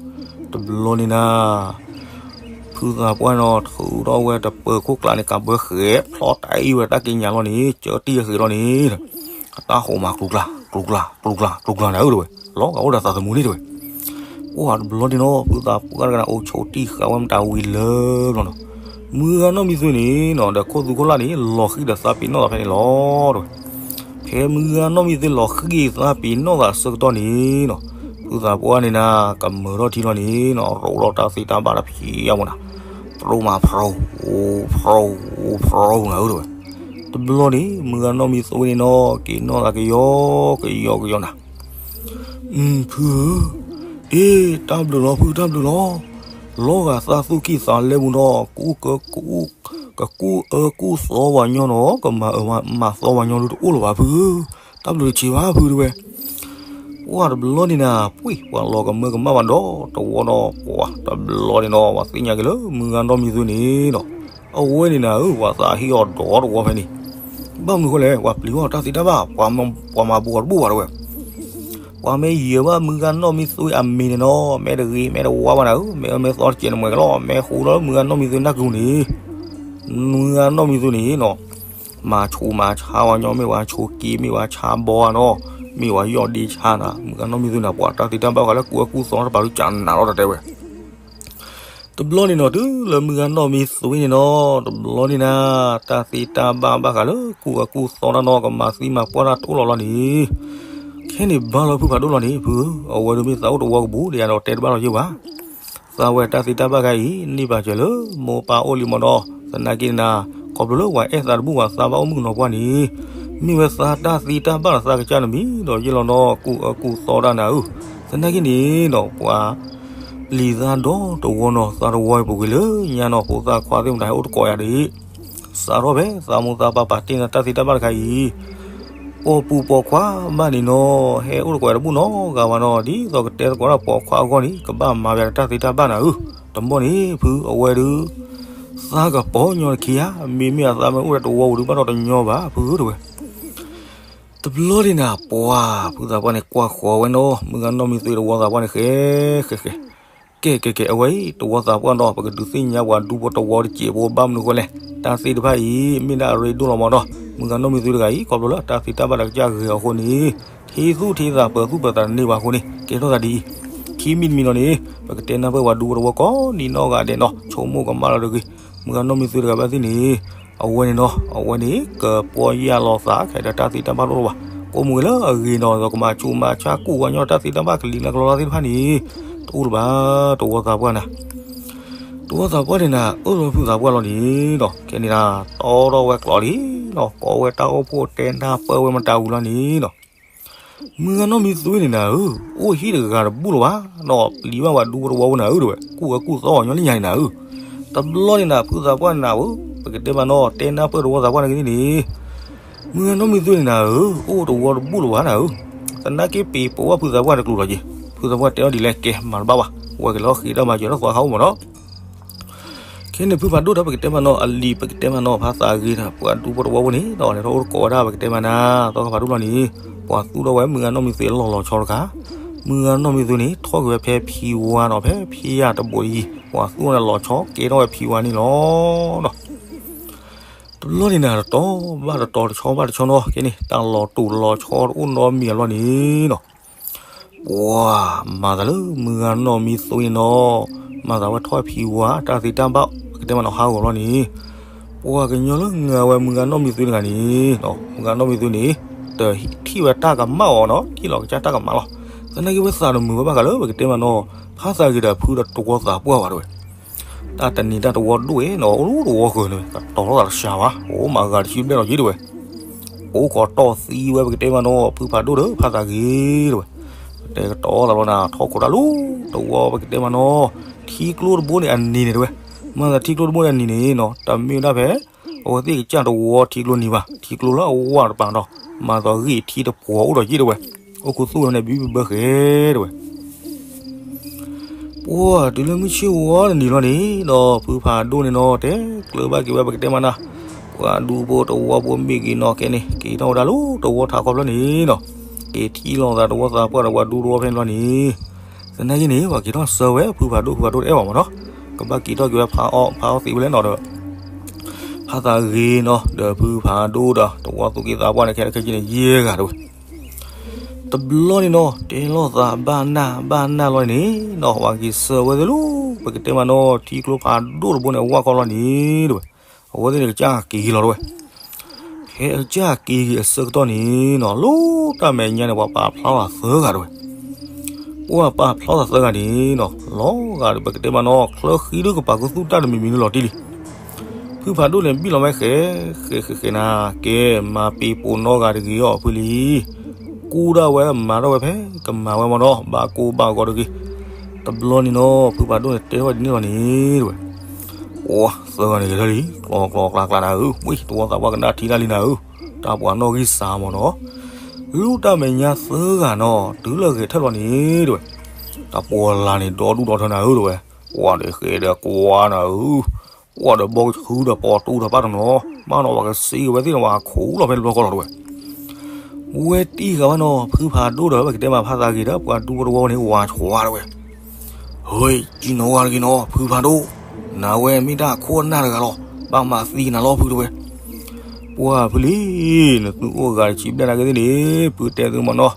တဘျီန့ၣ်နၤ ဖုသးပှၢ်နီၤ ထုးထီၣ်ဝဲတပၢၤခိၣ်ကျးန့ၣ် ကးဘၢဃဲး ဖျီတၢ်အံၤဝဲတၢ်ကံးညာ်လီၤန့ၣ် ကၢတံၢ်အဃဲးလီၤန့ၣ်, အတၢ်ဟိးမးကျူကျါ ကျူကျါ ကျူကျါ ကျူကျါနၤဧၢတဝဲ, လီၤဂာ်အိၣ်ဒီးသးသမူန့ၣ်တဝဲ. ပှၤတဘျီန့ၣ်နီၤ ဖုသးပှၢ်တဂၤန့ၣ် အိၣ်ဆိးတံၢ်ဃာ်ဝဲမတၤဝံၤလၢဘျီနီၤ, မုၢ်ဂၤနီၢ်မံသူန့ၣ်နီၤ ဒီးခိၣ်သူခိၣ်လၢ်န့ၣ် လီၤဃံၤဒီးသးပ့ၤနီၣ်သးဖဲန့ၣ်လီၤတဝဲ. ဖဲမုၢ်ဂၤနီၢ်မံသူလီၤဃံၤသးပ့ၤနီၣ်သးဆၢကတီၢ်န့ၣ်နီၤ, ဖုသးပှၢ်န့ၣ်နၤ ကမၢထီၣ်ထံလီၤန့ၣ်နီၤ ရိးထီၣ်တၢ်သ့တၢ်ဘၣ်တဖံးအမူနၤ, တြိမးဖျိ ဖျိ ဖျိနၤဧၢတဝဲ. တဘျီန့ၣ် မုၢ်ဂၤနီၢ်မံသူန့ၣ်နီၤ က့ၤနီၣ်သးကယီကယီကယီနၤ, ဖုဧၢ, အ့ တၢ်ဘျုးလီၤဖု တၢ်ဘျုးလီၤ. လီၤဂာ်သးသူၣ်ကံၢ်သးလဲပူၤနီၤ ကူၣ်ကကူၣ် ကကူၣ်အၢကူၣ်သီပှၤညီနီၤ ကမၤအၢမၤသီပှၤညီဒုတအိၣ်လၢၤဘၣ်ဖုဧၢ, တၢ်ဘျုးတဆံးဘၣ်ဖုတဝဲ. ပှၤတဘျီန့ၣ်နၤ ပှ့ၤ ပှၤလီၤကမၢကမၣ်ဘၣ်ဒီးတဝီဒီး ပှၤတဘျီန့ၣ်နီၤ ပှၤသ့ၣ်ညါက့ၤလၢမုၢ်ဂၤနီၢ်မံသူန့ၣ်နီၤ, အဝဲန့ၣ်နၤဧၢ ပှၤသးဟ့ၣ်အီၤဒီးတဝီဖဲန့ၣ်, ဘၣ်မနုၤဃိလဲၣ် ပှၤပျံၤဝဲတၢ်သ့တၢ်ဘၣ် ပှၤမၤဘူးအီၤတဘူၣ်ဘၣ်တဝဲ. ပှၤမ့ၢ်ယံၤဘၣ်မုၢ်ဂၤနီၢ်မံသူအမံၤန့ၣ်နီၤ မ့ၢ်တဂ့ၤမ့ၢ်တဝါဘၣ်နၤဧၢ မ့ၢ်အၢမ့ၢ်သီတစဲးနမဲာ်ကလီၤ မ့ၢ်ဟူလၢမုၢ်ဂၤနီၢ်မံသူနၢ်က့ၤန့ၣ်, မုၢ်ဂၤနီၢ်မံသူန့ၣ်နီၤ မၤဆူးမၤဆါဝဲညီ မ့ၢ်ဝဲဆူးက့ မ့ၢ်ဝဲဆါဘီဧါနီၤ, မ့ၢ်ဝဲယီၢ်ဒ့ဆါနၤ မုၢ်ဂၤနီၢ်မံသူန့ၣ် ပှၤတၢ်သ့တၢ်ဘၣ်ဃးလၢကူၣ်အၢကူၣ်သီတပာ်ဒုးကနၤလီၤတတဲဝဲ. တဘျီန့ၣ်နီၤ တုၤလၢမုၢ်ဂၤနီၢ်မံသူဝဲန့ၣ်နီၤ တဘျီန့ၣ်နၤ တၢ်သ့တၢ်ဘၣ်ဘၣ်ဃးလၢကူၣ်အၢကူၣ်သီတၢ်နီၤ ကမၤသံမၤပှၢ်တၢ်တအိၣ်လီၤလီၤန့ၣ်, ခဲန့ၣ်ဘၣ်လီၤဖုဖးဒိၣ်လီၤန့ၣ် ဖုဧၢ, အဝဲဒၣ်မ့ၢ်သးအိၣ်တဝီကပူၤ ဒီးယၤဒီးတဲတဘၣ်လီၤယဲၢ်ဘၣ် သးဝဲတၢ်သ့တၢ်ဘၣ်ခါအံၤ န့ၢ်ဘၣ်စၢၤလၢမိၢ်ပၢ်အိၣ်လံမၢ်နီၤ, သနာ်က့န့ၣ်နၤ ခီဖျိလၢပှၤအဲၣ်သးတဘူၣ်ပှၤသးဘၣ်အိၣ်မုၣ်ကနီၤပှၢ်န့ၣ်, မ့ၢ်ဝဲသးတၢ်သ့တၢ်ဘၣ်ဒီးသးကစၢ်န့ၣ်မံၤဒီးယဲၢ်လီၤနီၤ ကူၣ်အၢကူၣ်သီတၢ်နၤဧၢ, သနာ်က့န့ၣ်နီၤ ပှၤပျံၤသးဒီးတဝီနီၤ သးတဝီအံၤပူၤကွံာ်လၢညါနီၤ ဖိသၣ်ခွါသ့ၣ်မတၤဟဲအိၣ်တကိးယၤဒ်အံၤ, စးထီၣ်ဖဲသးမိၢ်သးပၢ်ပာ်တ့ၢ်နၤတၢ်သ့တၢ်ဘၣ်တခါအံၤ ပိာ်ပူၤပိာ်ခွါဘၣ်န့ၣ်နီၤ ဟဲအိၣ်တကိးယၤတဘူၣ်နီတဂၤဘၣ်နီၤ ဒ်သိးကတဲသကိးတၢ်ပိာ်ခွါအဂီၢ်န့ၣ် ကဘၣ်မၤဝဲတၢ်သ့တၢ်ဘၣ်နၤဧၢ, တမီၢ်န့ၣ်ဖုအဝဲဒၣ် သးကပီၤညီတခါဧါ, မ့မ့ၢ်အသးမ့ၢ်အိၣ်ဒီးတဝီပူၤဒုးဘၣ်ဒီးတညီဘၣ် ဖုဧၢတဝဲ. တဘျီန့ၣ်နၤ ပှၤဖုသးပှၢ်န့ၣ် ကွၢ်ဃီၤဝဲနီၤ မုၢ်ဂၤနီၢ်မံၤသွ့တဝီသးပှၢ်န့ၣ် ဃဲဃဲဃဲ, ကဲကဲကဲ အဝဲအံၤ တဝီသးပှၢ်ဒီး ပကဒုးသ့ၣ်ညါပှၤဒူဖိတဝီတစဲးဖိ ဘၣ်မနုၤဃိလဲၣ်, တၢ်သ့ၣ်တဖၣ်အံၤ မ့ၢ်ဒၣ်အရ့ဒိၣ်လီၤမးဒီး မုၢ်ဂၤနီၢ်မံၤသွ့တဂၤအံၤ ခီဖျိလၢတၢ်သ့တၢ်ဘၣ်တၢ်ကစၢ်ဂ့ၤအဃိန့ၣ် ထံသူၣ်ထံသးပၢၤသူၣ်ပၢၤသးတန့ၢ်ဘၣ်အဃိန့ၣ် ကဲထီၣ်သးဒ်အံၤ, ခံမံၤတမံၤလီၤန့ၣ် ပကတဲနၢ်ပၢၢ်ပှၤဒူဖိတဝီကိးနံၤနီၢ်ဂၤဒဲးနီၤ ဆိကမိၣ်ကမၣ်လီၤတဂ့ၤ, မုၢ်ဂၤနီၢ်မံၤသွ့တဂၤဘၣ်သ့ၣ်န့ၣ် အဝဲန့ၣ်နီၤ အဝဲန့ၣ် ကပီၢ်ယၢ်လီၤသး ခဲဒီးတၢ်သ့တၢ်ဘၣ်တအိၣ်လၢၤဘၣ်, ကိးမုၢ်ဂ့ၤလၢအဂ့ၤနီၤ ဒီးကမၤဆူးမၤဆါကူၣ်ဝဲညီတၢ်သ့တၢ်ဘၣ်ကလံၤလၢကလီလါသ့ၣ်တဖၣ်န့ၣ် တအိၣ်လၢၤဘၣ် တဝီသးပှၢ်နၤ တဝီသးပှၢ်န့ၣ်နၤ အၢၣ်လီၤဖုသးပှၢ်လီၤန့ၣ်နီၤ ခဲန့ၣ်နၤ တီထီၣ်ဝဲကျိးလံနီၤ ကိးဝဲတၢ်အိၣ်ဖှိၣ်တဲနၢ်ပၢၢ်ဝဲမတၤဝံၤလီၤန့ၣ်နီၤ မုၢ်ဂၤနီၢ်မံၤသွ့န့ၣ်နၤဧၢ, အိၣ်ဟံၣ်တဂၤတဘူၣ်လၢၤဘၣ်နီၤ ပျံၤဘၣ်ပှၤဒူဖိတဝီဖိနၤဧၢ တဝဲ ကူၣ်အၢကူၣ်သီအီၤညီလၢညါန့ၣ်နၤဧၢ, တဘျီန့ၣ်နၤ ဖုသးပှၢ်နၤဧၢ ပကတဲမးနီၤ တဲနၢ်ပၢၢ်တဝီသးပှၢ်န့ၣ်ကသ့ၣ်န့ၣ်, မုၢ်ဂၤနီၢ်မံၤသုန့ၣ်နၤဧၢ, အိၣ်တဝီတဘူၣ်လၢၤဘၣ်နၤဧၢ, သနာ်က့ပ့ၤပိာ်ဘၣ်ဖုသးပှၢ်တကျိၤလီၤက့ၤ, ဖုသးပှၢ်တဲအီၤဒ်လဲၣ် ကဲ မၤတဘၣ်ဘၣ်, ဝဲကလဲၤဃ့တၢ်မၤစၢၤတၢ်သွါခါအိၣ်မးနီၤ. ခဲန့ၣ်ဖုဖးဒိၣ်ဒီး ပကတဲမးနီၤ အလံၤ ပကတဲမးနီၤ ဖါသးဂ့ၤဒီး ပှၤဒူဖိတဝီဖိန့ၣ် ဒီးလဲၤထီၣ်အိၣ်တကိးဝဲဒၣ်ပကတဲမးနၤ သီခါဖးဒိၣ်လီၤန့ၣ်, ပှၤသူၣ်ထီၣ်ဝဲမုၢ်ဂၤနီၢ်မံၤသုအလီၢ်လီၤဆီတခါ, မုၢ်ဂၤနီၢ်မံၤသုန့ၣ် ထီၣ်က့ၤဝဲဖဲဖံဝါနီၤ ဖဲဖံယၢ်တဘိးအံၤ, ပှၤသူၣ်ထီၣ်န့ၣ်လီၤဆီ ကဲထီၣ်ဝဲဖံဝါန့ၣ်လီၤ. တဘျီန့ၣ်နၤ တတီၤဘၣ်တတီၤ တဆီဘၣ်တဆီနီၤ ခဲန့ၣ် တၢ်လီၤတိၢ်လီၤဆီတအိၣ်နီတမံၤအဘျီန့ၣ်နီၤ ပှၤမၤသးလၢမုၢ်ဂၤနီၢ်မံၤသုန့ၣ်နီၤ, မၤသးဝဲထီၣ်ဖံဝါ တၢ်သ့တၢ်ဘၣ် ပကတဲမးနီၤ ဟးဂီၤဘျီန့ၣ်, ပှၤကညီလၢငါဝဲမုၢ်ဂၤနီၢ်မံၤသုတဂၤန့ၣ်, မုၢ်ဂၤနီၢ်မံၤသုန့ၣ် တထံၣ်ဝဲတၢ်ကမၣ်အီၤနီၤ, ထံၣ်လီၤကစၢ်တၢ်ကမၣ်လီၤ. သနာ်က့ဝဲသးတမုာ်ဝဲဘၣ်ဃးလၢပကတဲမးနီၤ, ဖါသးဂ့ၤဒီးဖုဒီးတဝီသးပှၢ်ဘၣ်တဝဲ တၢ်တနံၤတၢ်တဝီဒိၣ်ဝဲနီၤ, အိၣ်တဝီဃၢၤန့ၣ် ကတီၤထီၣ်သးတစှၤဘၣ်, အိၣ်မးဂၤတဆံဘျဲၣ်လီၤက့ၤတဝဲ, အိၣ်ခိးတီၢ်သံဝဲပကတဲမးနီၤ ဖုဖးဒိၣ်ဒီးဖါသးဂ့ၤတဝဲ, ပတဲကတီၤသးလီၤနၤ ထီၣ်ခိးတၢ်လီၤတဝီပကတဲမးနီၤ, ထံကျိတဘိန့ၣ်အနံၤန့ၣ်တဝဲ, မၤသးထံကျိတဘိန့ၣ်အနံၤန့ၣ်နီၤ တမ့ၢ်ဝဲဒၣ်ဖဲ အဝဲသ့ၣ်ကစၢ်တဝီထံကျိနံၤဘၣ်, ထံကျိလၢအဝၢ်တပၤဒီး မၤသးဂ့ၢ်ထံတပှီၤအိၣ်ဒီးက့ၤတဝဲ, အိၣ်ခူသူၣ်ဝဲန့ၣ် ဘံဘံဘၢဃဲတဝဲ ပှၤတုၤလၢမုၢ်ဆ့ၣ်ဝါတနံၤလီၤန့ၣ်ဒီး ဖုဖးဒိၣ်န့ၣ်နီၤ တဲကျၢၤဘၣ်က့ၤဝဲပကတဲမးနၤ, ပှၤဒူဖိတဝီဖိမ့ၢ်ဂ့ၤနီၤ ခဲန့ၣ် က့ၤထီၣ်ဝဲဒၣ်လၢတဝီထးခီဖျၢၣ်န့ၣ်နီၤ, က့ၤထံၣ်လိာ်သးတဝီသးပှၢ်ဒီးပှၤဒူတဝီဖဲန့ၣ်လီၤန့ၣ်, သနာ်က့န့ၣ် ပှၤက့ၤထီၣ်ဆၢဝဲ ဖုဖးဒိၣ် ဖုဖးဒိၣ်တအဲၣ်ဘၣ်မးနီၤ, ကဘၣ်က့ၤထီၣ်က့ၤဝဲဖးအီၣ်ဖးအီသံးဝဲလဲၣ်နီၤဒီး ဖါသးဂ့ၤနီၤ ဒီးဖုဖးဒိၣ်ဒီး တဝီသူၣ်က့သးပှၢ်န့ၣ် ခဲခဲက့ၤန့ၣ် ယဲၢ်ဂၤတဝဲ တဘျီန့ၣ်နီၤ တဲလိာ်သးဘၣ်နၢ်ဘၣ်နၢ်လီၤန့ၣ်နီၤ ပှၤက့ၤဆၢဝဲသ့ၣ်လီၤ ပကတဲမးနီၤ ထံကျိဖးဒိၣ်တဘိန့ၣ် အဝၢ်ခီလီၤန့ၣ်တဝဲ, အဝဲသ့ၣ်န့ၣ် ကစၢ်က့ၤလီၤတဝဲ, ဖဲအကစၢ်က့ၤက့ၤအဆၢကတီၢ်န့ၣ်နီၤ လီၤတၢ်မဲာ်ညါန့ၣ် ပှၤပာ်ဖျါလီၤသၢဂၤတဝဲ ပှၤပာ်ဖျါလီၤသၢဂၤန့ၣ်နီၤ လီၤဂာ်ဒီးပကတဲမးနီၤ ချၢဃံဒုကပာ်ခူသူၣ်တၢ်တမံၤမံၤလီၤတံၢ်လံ. ဖုဖးဒိၣ်န့ၣ် ဘံၣ်လီၤဝဲဃဲ ဃဲဃဲဃဲနၤ ကဲ မၤပ့ၤပိာ်နီၢ်ဂၤတဂ့ၤအီၤဖုလံ. ကူၣ်ဒၣ်ဝဲမၤထီၣ်ဝဲဖဲကမၤဝဲမးနီၤ ဘၣ်ကိၢ်ဘၣ်ဂီၤတဂ့ၤ. တဘျီန့ၣ်နီၤ ဖုဖးဒိၣ်န့ၣ် တဲထီၣ်ဝဲဒ်န့ၣ်လီၤန့ၣ် တဝဲ အိ သၢဂၤန့ၣ်ဂဲၤထီၣ်လံ ကျီကျီကျါကျါနၤဧၢ, ဝံ တဝီသးပှၢ်ကနၣ်ထံတၢ်လံနၤဧၢ, တၢ်ပှၤနီၣ်ဂံၢ်စၢ်မးနီၤ. လူၢ်တၢ်မဲာ်ညါသၢဂၤနီၤ တုၤလၢဂဲၤထၢၣ်လီၤန့ၣ် တဝဲ တၢ်ပီၤလၢ်န့ၣ် ဒီဒူၣ်ဒီထၢနၤဧၢ တဝဲ, ပှၤဒီးဃဲဒီးကွါနၤဧၢ, ပှၤဒီးဘီကဆူဒီးပီၤတူၢ်ဒီးပၢ်တနီၤ, ဘၣ်နီၤပှၤကစံးက့ၤဝဲသ့ၣ်န့ၣ် ပှၤခိးလီၤဖဲတဘျီဃီလီၤတဝဲ. ဝဲတံၢ်ဃာ်ဝဲနီၤ ဖုဖးဒိၣ်ဒီး ပကတဲမးဖါသးဂ့ၤဒီး ပှၤဒူဖိတဝီန့ၣ် ဝၤဆှါတဝဲ ဟ့ ကံနီၤဝါတဂ့ၤနီၤ ဖုဖးဒိၣ်, နၤဝဲမ့ၢ်တၢ်ခိၣ်နၢ်တဂၤလီၤ, ဘၣ်မၤသံနၤလီၤဖုတဝဲ. ပှၤဖုလံ, နသုအိၣ်ဂၤတဆံဘျဲၣ်နာ်က့သ့ၣ်န့ၣ် ဖုတဲသုမးနီၤ,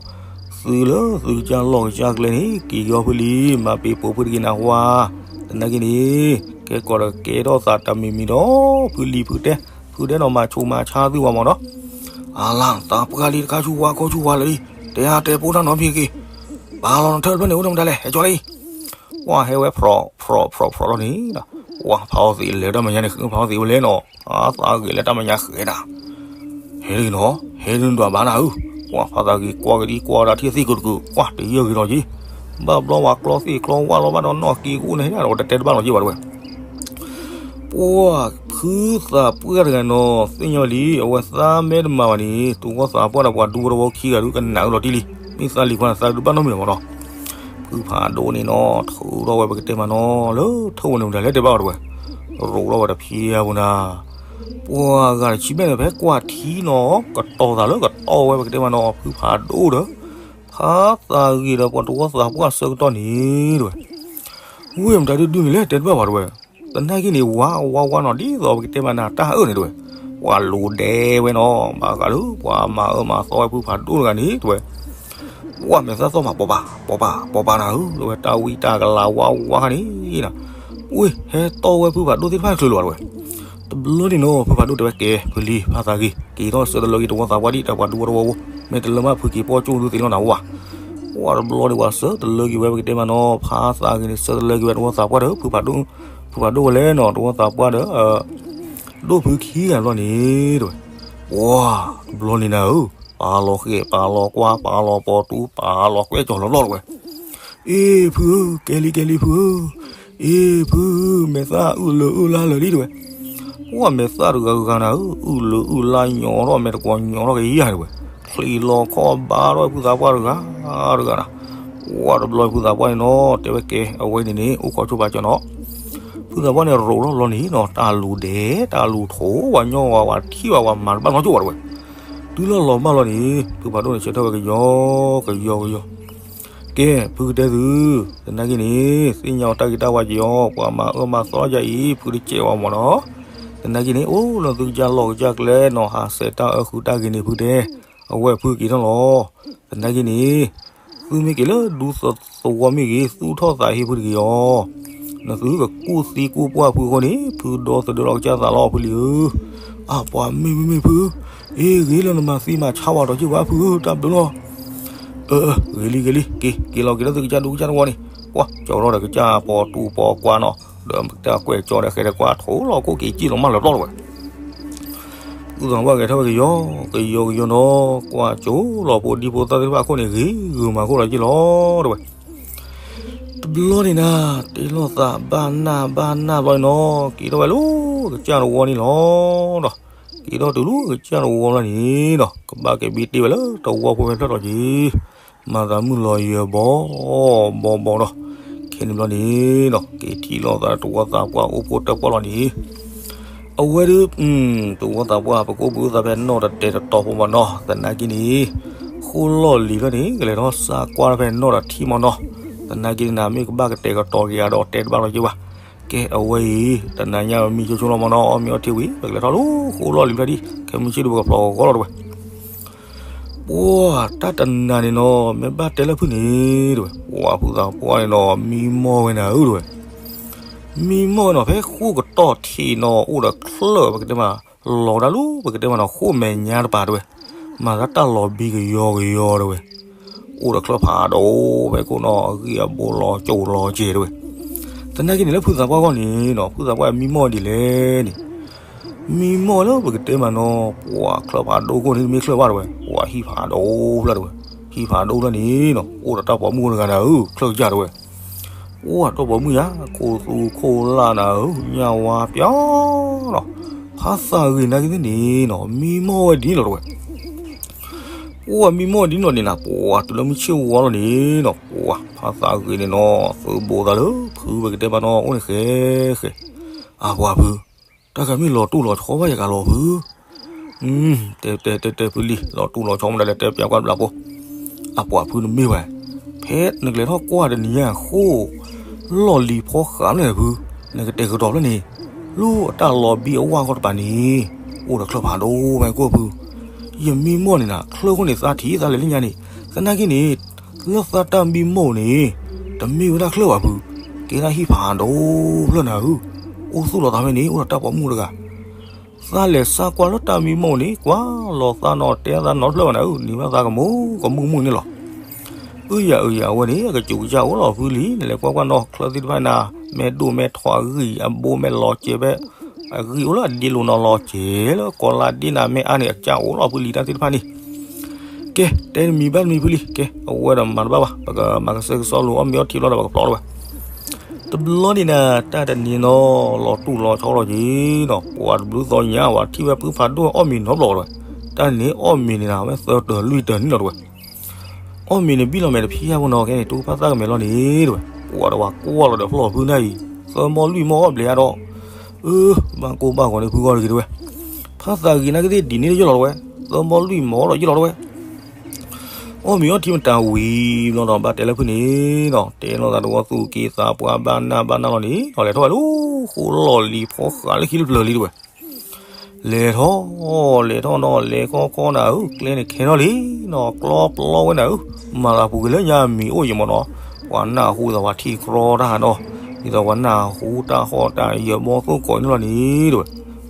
သုလၢသုကစၢ်လီၢ်ကစၢ်ကျဲန့ၣ် က့ၤက့ၤအီၤဖုလံ, မၤပ့ၤပိာ်ဖုတက့ၤနၤဝါ, သနာ်က့န့ၣ် ကဲကီးဒီးကဲထီၣ်သးတမံၤမံၤဒီး ဖုလံဖုတဲ, ဖုတဲနီၤ မၤဆိမၤဆါသုဝဲမးနီၤ. အလၢ် သးပှၢ်လံတခါဆူဝါခီဆူဝါလၢာ်လံ, တဲအါတဲဖိတၢ်နီတမံၤတက့ၢ်, ပာ်လီၤနထၢၣ်တဖျၢၣ်န့ၣ် အိၣ်တမတၤလဲၣ် ဟဲကၠီလံ. ပှၤဟဲဝဲဖြီးဖြီးဖြီးဖြီးလီၤန့ၣ်, ပှၤဖးအီသံးလဲၤတၢ်မဲာ်ညါန့ၣ် ဃုဖးအီသံးဝဲလဲၣ်နီၤ, အသးဂ့ၤလၢတၢ်မဲာ်ညါဃဲဒၣ် ဟဲတဂ့ၤနီၤ, ဟဲဒုးဒွးဘၣ်နၤဧၢ, ပှၤဖးသးဂ့ၤကွၢ်ကဒံကွၢ်ဝဲဒၣ်ထံၣ်သ့ၣ်ကတကုာ် ကွၢ်တယၢၢ်ဂ့ၤလီၤက့ၤ, ဘၣ်ဘျီဝဲကျီသ့ၣ်ကျီဝၣ်လီၤဘၣ်ဒီးနီၢ်က့ကအိၣ်န့ၣ် ဟဲဒၣ်ဒီးတတဲတဘၣ်လီၤက့ၤဘၣ်တဝဲ. ပှၤဖုသးပှၢ်တဂၤနီၤ သ့ၣ်ညါလံ အဝဲသးမဲတမၤဘၣ်န့ၣ် တဝီသးပှၢ်ဒီးပှၤဒူဖိတဝီခံဂၤဒုးကနၣ်အၢလီၤတံၢ်လံ, မ့ၢ်သးလံၤခွါန့ၣ် သးဒုးဘၣ်နီတမံၤမးနီၤ. ဖုဖးဒိၣ်န့ၣ်နီၤ ထုးထီၣ်ဝဲပကတဲမးနီၤ လၢထၢၣ်ဝဲန့ၣ်မတၤလဲၣ်တဲဘၣ်အီၤတဝဲ, ရိးထီၣ်ဝဲတဖျဲးပူၤနၤ ပှၤဂၤတဆံဘျဲၣ်န့ၣ် ဖဲကွၢ်ထံနီၤ ကတီၤသးလၢကတီၤဝဲပကတဲမးနီၤ ဖုဖးဒိၣ်ဒီး ဖါသးဂ့ၤဒီးပှၤတဝီသးပှၢ်အဆၢကတီၢ်န့ၣ် တဝဲ, ဝ့ၢ်မတၤဒုဒုန့ၣ်လဲၣ် တဲတဘၣ်ဘၣ်တဝဲ, သနာ်က့န့ၣ် ဝါဝါဝါနီၤ ဒ်သိးပကတဲမးနၤ တၢ်အၢၣ်န့ၣ်တဝဲ, ပှၤလိၤဒဲဝဲနီၤ ဘၣ်ဃးလၢ ပှၤမၤအၢမၤသီဝဲဖုဖးဒိၣ်တဂၤန့ၣ် တဝဲ ပှၤမဲာ်သၣ်သီၣ်မး ပီၤပၤ ပီၤပၤ ပီၤပၤနၤဧၢ တဝဲ တၢ်ဝံတၢ်ကလၤဝါဝါခါန့ၣ်နီၤ, ဝ့ၢ်ဟဲတီၢ်ဝဲဖုဖးဒိၣ်သ့ၣ်တဖၣ်တချုးလၢၤဘၣ်တဝဲ, တဘျီန့ၣ်နီၤ ဖုဖးဒိၣ်တဲဝဲကဲ ဖုလံ ဖါသးဂ့ၤ က့ၤထီၣ်ဆၢတလၢက့ၤတဝီသးပှၢ်ဒံး တၢ်ပှၤဒူဖိတဝီဖိ, မ့ၢ်တလၢမးဖုက့ၤပီၣ်ကၠိၣ်ဒုးသ့လီၤနၤဝဲ, ပှၤတဘျီန့ၣ် ပှၤဆၢတလၢက့ၤဝဲပကတဲမးနီၤ ဖါသးဂ့ၤန့ၣ် ဆၢတလၢက့ၤဝဲတဝီသးပှၢ်ဒီး ဖုဖးဒိၣ်, ဖုဖးဒိၣ်ဝဲလဲၣ်နီၤ တဝီသးပှၢ်ဒီး ဒိၣ်ဖုခံဂၤတဘျီန့ၣ် တဝဲ, ပှၤတဘျီန့ၣ်နၤဧၢ, ပာ်လီၤဃဲၣ် ပာ်လီၤကွါ ပာ်လီၤပီၤတူ ပာ်လီၤကွဲကၠီၤလီၤလီၢ်တဝဲ, အ့ ဖုဧၢ ကဲလံကဲလံဖုဧၢ, အ့ ဖု မဲာ်သၣ်အုၣ်လၢအုၣ်လါလၢာ်လံတဝဲ, ပှၢ်မဲာ်သၣ်တဂၤဂၤနၤဧၢ, အုၣ်လၢအုၣ်လါညီထီၣ် မဲာ်တကွီၤညီထီၣ်ကယၤတဝဲ, ချံးလီၤခီၣ်ဘါထီၣ်ဖုသးပှၢ်တဂၤတဂၤနၤ. ပှၢ်တဘျီဖုသးပှၢ်န့ၣ်နီၤ တဲဝဲကဲ အဝဲန့ၣ်န့ၣ် အိၣ်ခိးဆိပာ်ကၢနီၤ. ဖုသးပှၢ်န့ၣ်ရိးထီၣ်လီၤန့ၣ်နီၤ တၢ်လူၤဒဲး တၢ်လူၤထိး ပှၤညီဝဲ ပှၤထံၣ်ဘၣ် ပှၤမၤတဘၣ်နီတကၠိၢ်ဘၣ်တဝဲ. တုၤလီၤလီၤဘၣ်လီၤန့ၣ် ဖုဖးဒိၣ်န့ၣ် ဆၢထၢၣ်ဝဲကယီကယီကယီ ကဲ ဖုကတဲသု, သနာ်က့န့ၣ် သ့ၣ်ညါအီၤတၢ်ဂ့ၤတၢ်ဝါကယီ, ပှၤမၤအၢမၤသီယၤအံၤ ဖုတစဲးဝဲမၢ်နီၤ. သနာ်က့န့ၣ် အိၣ်လၢသုကစၢ်လီၢ်ကစၢ်ကျဲနီၤ ဟးဆှဲးတၢ်အၢဃုာ်တၢ်ဂ့ၤန့ၣ် ဖုတဲ, အဝဲဖုက့ၤထီၣ်လီၤ. သနာ်က့န့ၣ် သုမ့ၢ်က့ၤလၢဒူသဝီမ့ၢ်ဂ့ၤ သူၣ်ထီၣ်သးဟ့ဖုတဂ့ၤအီၤ. နသုကကူၣ်သံကူၣ်ပှၢ်ဖုအဃိန့ၣ် ဖုဒီသဒၢလီၤကစၢ်သးလီၤ ဖုလံၤဧၢ. အပှၤမ့ၢ်မ့ၢ်မ့ၢ်ဖု, အ့ ဂ့ၤလၢနမၤသံမၤဆါဝဲဒီးက့ၤဝဲဖု တၢ်ဘျုးလီၤ. အၢ ဂ့ၤလံဂ့ၤလံ က့ၤက့ၤလီၤက့ၤလၢသုကစၢ်ဒူကစၢ်သဝီန့ၣ်, ပှၢ်ကၠီထီၣ်ဒီးကစၢ်ပိာ်တူာ်ပိာ်ကွါနီၤ, ဒီးတၢ်ကွဲးကၠီဒီးဃဲဒီးကွၢ် ထိလီၤခိၣ်က့ၤကံၣ်လီၤမၢ်လၢပျီတဝဲ. ဖုသးပှၢ်ဂဲၤထီၣ်ဝဲကယီကယီကယီနီၤ ကွၢ်ကၠိလီၤဖိဒံဖိသၣ်သ့ၣ်တဖၣ်အခိၣ်န့ၣ် ဂ့ၤဂုာ်မၤခိၣ်လီၤက့ၤလီၤတဝဲ. တဘျီန့ၣ်နၤ တ့လီၤသးဘၣ်နၢ်ဘၣ်နၢ်ဘျီန့ၣ်နီၤ က့ၤထီၣ်ဝဲလၢကစၢ်တဝီန့ၣ်လီၤဒီး က့ၤထီၣ်တုၤလၢကစၢ်တဝီလီၤန့ၣ်နီၤ ကဘၣ်က့ၤဘံတ့ၢ်ဝဲလၢတဝီဖိဖဲဖျၢၣ်လီၤက့ၤ မၤသးမုၢ်လီၤယၢၤဘီဘီဘီဒီး ခဲန့ၣ်ဘျီန့ၣ်နီၤ က့ၤထံၣ်လိာ်သးတဝီသးပှၢ်အိၣ်ဖှိၣ်တၢၣ်ပီၣ်လီၤန့ၣ် အဝဲဒၣ် တဝီသးပှၢ် ပကအိၣ်ဘှံးအိၣ်သါဖဲနီၣ်တတဲာ်တတီၤဖိမၢ်နီၤ သနာ်က့န့ၣ် ဃိၣ်လီၢ်လံၤဖျၢၣ်န့ၣ် ကလဲၤထီၣ်စၢ်ကွၢ်ဖဲနီၣ်တထံၣ်မၢ်နီၤ သနာ်က့န့ၣ် မ့ၢ်ကဘၣ်ကတဲာ်ကတီၤက့ၤဧါဒီးတဲတဘၣ်လီၤက့ၤဘၣ် ကဲအဝဲအံၤ တနၤညါမံဆိဆိလီၤမၢ်နီၤ အီၣ်မ့ၤအီထံဝံၤ ပကလဲၤထီၣ်လၢဃိၣ်လီၢ်လံၤဖျၢၣ်ဒံး ခဲမုၢ်ဆ့ၣ်ဒုးပကဖျိးဂီၢ်လီၤတဝဲ ပှၢ်တၢ်တနၤန့ၣ်နီၤ မ့ၢ်ဘၣ်တဲလၢဖုန့ၣ်တဝဲ ပှၢ်ဖုသးပှၢ်န့ၣ်နီၤ မံမီၢ်ဝဲနၤဧၢတဝဲ မံမီၢ်ဝဲနီၤ ဖဲဃိၣ်ကတီၢ်ထံးနီၤ အိၣ်ဒီးချၢၣ်ပကတဲမး လီၤဒၣ်လူ ပကတဲမးနီၤ ဃိၣ်မဲာ်ညါတပၤတဝဲ မၤသးတၢ်လီၤဘံကယီကယီတဝဲ အိၣ်ဒီးချၢၣ်ဖးဒိၣ်ဖဲခိၣ်နီၤ အဂံၢ်အဘါလီၤစိၤလီၤစဲၤတဝဲ သနာ်က့န့ၣ်လၢဖုသးပှၢ်ဂီၢ်န့ၣ်နီၤ ဖုသးပှၢ်မံမီၢ်ဒ်လဲၣ်န့ၣ် မံမီၢ်လၢပကတဲမးနီၤ ပှၤချၢၣ်ဖးဒိၣ်ခိၣ်န့ၣ် တမ့ၢ်ချၢၣ်ဘၣ်တဝဲ ပှၤဟံၣ်ဖးဒိၣ်ဖျၢၣ်တဝဲ ဟံၣ်ဖးဒိၣ်ဖျၢၣ်န့ၣ်နီၤ အိၣ်ဒီးတၢ်ပိာ်မုၣ်တဂၤနၤဧၢ ချၢၣ်ယၢ်တဝဲ အိၣ်ဒီးတၢ်ပိာ်မုၣ်ယါ ခိၣ်သူခိၣ်လၢ်နၤဧၢ ညၣ်ဝါပျီနီၤ ဖးသးဂ့ၤနာ်က့သ့ၣ်န့ၣ်နီၤ မံမီၢ်ဝဲဒ်န့ၣ်လီၤတဝဲ ပှၢ်မံမီၢ်ဒ်န့ၣ်လီၤန့ၣ်နၤ ပှၢ်တုၤလၢမုၢ်ဆ့ၣ်ဝါလီၤန့ၣ်နီၤ ပှၢ်ဖးသးဂ့ၤန့ၣ်နီၤ သုးဘူးသးလၢဖုပကတဲမးနီၤ အိၣ်န့ၣ်ဃဲဃဲ အပှၤဖု တၢ်ကမ့ၢ်လီၤတူၢ်လီၤဆီဘၣ်ယကလီၤဖု တဲတဲတဲတဲဖုလံ လီၤတူၢ်လီၤဆီမနုၤလဲၣ် တဲပျးကွၢ်တဘျီဖိ အပှၤဖုနမ့ၢ်ဝဲ ဖဲနကလဲၤထီၣ်ကွၢ်တနံၤညါအဃိ လီၢ်လံၤဖီဃးဖျၢၣ်န့ၣ်ဖု နကတဲာ်ကတီၤဖျၢၣ်န့ၣ် လၢအတၢ်လီၤဘံအဝၢ်ဃီတပၤန့ၣ် အိၣ်ဒီးချၢၣ်ဖးဒိၣ်ဝဲကိၣ်ဖု ယမံမီၢ်န့ၣ်နၤ ချၢၣ်ခိၣ်န့ၣ်သးထံၣ်သးလဲၤလၢညါန့ၣ် သနာ်က့န့ၣ် လၢသးတၢ်မံမီၢ်န့ၣ် တမ့ၢ်ဝဲဒၣ်ချၢၣ်ဘၣ်ဖု ကဲဒၣ်ဟံၣ်ဖးဒိၣ်ဖျၢၣ်နၤဧၢ အိၣ်သူၣ်လီၤသးဖဲန့ၣ် အိၣ်ဒီးတၢ်ပိာ်မုၣ်တဂၤ သးလဲၤစၢ်ကွၢ်လၢတၢ်မံမီၢ်န့ၣ် ကွၢ်လီၤသးနီၤ တဲသးနီတဖျၢၣ်ဘၣ်နၤဧၢ နံၤဘၣ်သးကမူကမူၣ်မုၣ်န့ၣ်လီၤ. အုယၤအုယၤအဝဲန့ၣ် အကစူးကစၢ်အိၣ်လီၤဖုလံ နလဲၤကွၢ်ကွၢ်နီၢ်ချၢသ့ၣ်တဖၣ်နၤ မဲာ်ဒိၣ်မဲာ်ထီအဂံၢ်အဘိမဲာ်လီၤစဲၤဖဲ အဂံၢ်အိၣ်လၢအဒ့လိာ်နီၤလီၤစဲၤလၢကီးလါဒ့နၤမဲာ်အါန့ၣ် အကစၢ်အိၣ်လီၤဖုလံတၢ်သ့ၣ်တဖၣ်န့ၣ် ကဲ တဲနမံၤဘၣ်နမံၤဖုလံ ကဲ အဝဲဒီးမၤတဘၣ်ဘၣ် ပကမၤကစၢၢ်ကစီလိာ်အီၣ်မ့ၤအီထံဘျီဒီးပကဖျီလီၤဝဲ တဘျီန့ၣ်နၤ တၢ်တနံၤနီၤ လီၤတူၢ်လီၤဆီလီၤက့ၤနီၤ ပှၤတဘျုးသီညါ ပှၤထံၣ်ဝဲဖုဖးဒိၣ်အီၣ်မ့ၤနီတဘျီလီၤဝဲ တၢ်န့ၣ် အီၣ်မ့ၤန့ၣ်နၤဝဲသၢတၢၤလွံၢ်တၢၤန့ၣ်လီၤတဝဲ အီၣ်မ့ၤန့ၣ်ဘံၣ်လီၤမဲာ်တဖံးယၢ်ဖိနီၤ ခဲန့ၣ် တူၢ်ဖးသၣ်ကမဲာ်လီၤန့ၣ်တဝဲ ပှၤဒီးပှၤကွၢ်လီၤဒီးဖျီၣ်ဖုနၢ်အံၤ သၢမီၢ်လွံၢ်မီၢ်အီၣ်ဘျဲးအါဒီး အၢ ဘၣ်ကိၢ်ဘၣ်ဂီၤန့ၣ်ဖုဂီၢ်တဂ့ၤတဝဲ ဖးသးဂ့ၤနာ်က့သ့ၣ်ဒ်န့ၣ်ယလီၤတဝဲ သၢမီၢ်လွံၢ်မီၢ်လီၤယလီၤတဝဲ အီၣ်မ့ၤအီထံမတၤဝံၤဘျီဒီး ဘၣ်တဲလၢဖုန့ၣ်နီၤ တဲလိာ်သးတဝီသူၣ်က့သးပှၢ်ဘၣ်နၢ်ဘၣ်နၢ်လီၤန့ၣ်နီၤ လဲၤထီၣ်ဝဲလၢဃိၣ်လီၢ်လံၤဖီဃးလၢခံလၢပျၢၤလံတဝဲ လဲၤထီၣ် လဲၤထီၣ်နီၤ လဲၤခီခီနၤဧၢ ကျဲန့ၣ်ခဲနီၣ်လံနီၤ ကျီပျီဝဲနၤဧၢ မၤသးပူၤက့ၤလၢညါမံၤအိၣ်ယံၤမ့ၢ်နီၤ ပှၤနၢ်ဟူသးပှၤထံၣ်ကြီတၢ်နီၤ ဒ်သိးပှၤနၢ်ဟူတၢ်ဟီၣ်တၢ်ယၢၤဘီသိၣ်ကိးန့ၣ်လီၤန့ၣ်တဝဲ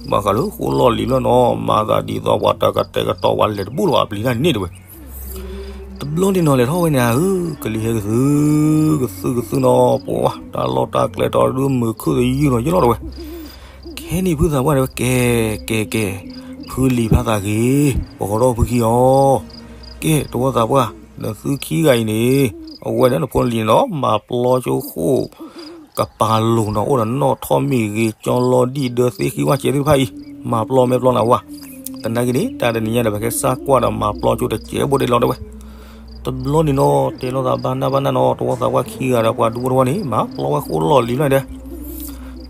ဘၣ်ဃးလၢဃိၣ်လီၢ်လံၤလၢနီၤ မၤသးဒ်သိးပှၤတၢ်ကတဲာ်ကတီၤပှၤလဲၤတဘူၣ်လီၤအပျံၤတၢ်န့ၣ်တဝဲ တဘျီန့ၣ်နီၤ လဲၤထီၣ်ဝဲန့ၣ်ဧၢ ကလံၤဟဲကသု ကသုကသုနီၤ ပှၤတၢ်လီၢ်တၢ်ကျဲတီဒုမုာ်ခုၣ်သယုၢ်နီၤ ယလီၤတဝဲ ခဲန့ၣ်ဖုသးပှၢ်န့ၣ်ဝဲ ကဲ ကဲ ကဲ ဖုလံၤဖးသးဂ့ၤ ပကဒီၣ်ဖုခံအီၤ ကဲ တဝီသးပှၢ် နသုခံဂၤအံၤန့ၣ် အဝဲဒီးနဖိနလံၤန့ၣ်နီၤ မၤပျီဆိဃိၣ် ကပၤလိၤနီၤ အိၣ်ဒီးနီၣ်ထီၣ်မ့ၢ်ဂ့ၤ ကၠီလီၤဒံၣ်ဒၢသ့ဃံဝၣ်စဲးသ့ၣ်တဖၣ်အံၤ မၤပျီမဲာ်ပျီနၤဝါ. သနာ်က့န့ၣ် တၢ်တနံၤညါဒီး ပကဲစၢ်ကွၢ်ဒီးမၤပျီကၠိတစဲးဘိဒဲးလီၤတဲဝဲ. တဘျီန့ၣ်နီၤ တဲလိာ်သးဘၣ်နၢ်ဘၣ်နၢ်နီၤ တဝီသးပှၢ်ခံဂၤဒီးပှၤဒူဖိတဝီန့ၣ် မၤပျီဝဲဃိၣ်လီၢ်လံၤဘျီန့ၣ်ဒီး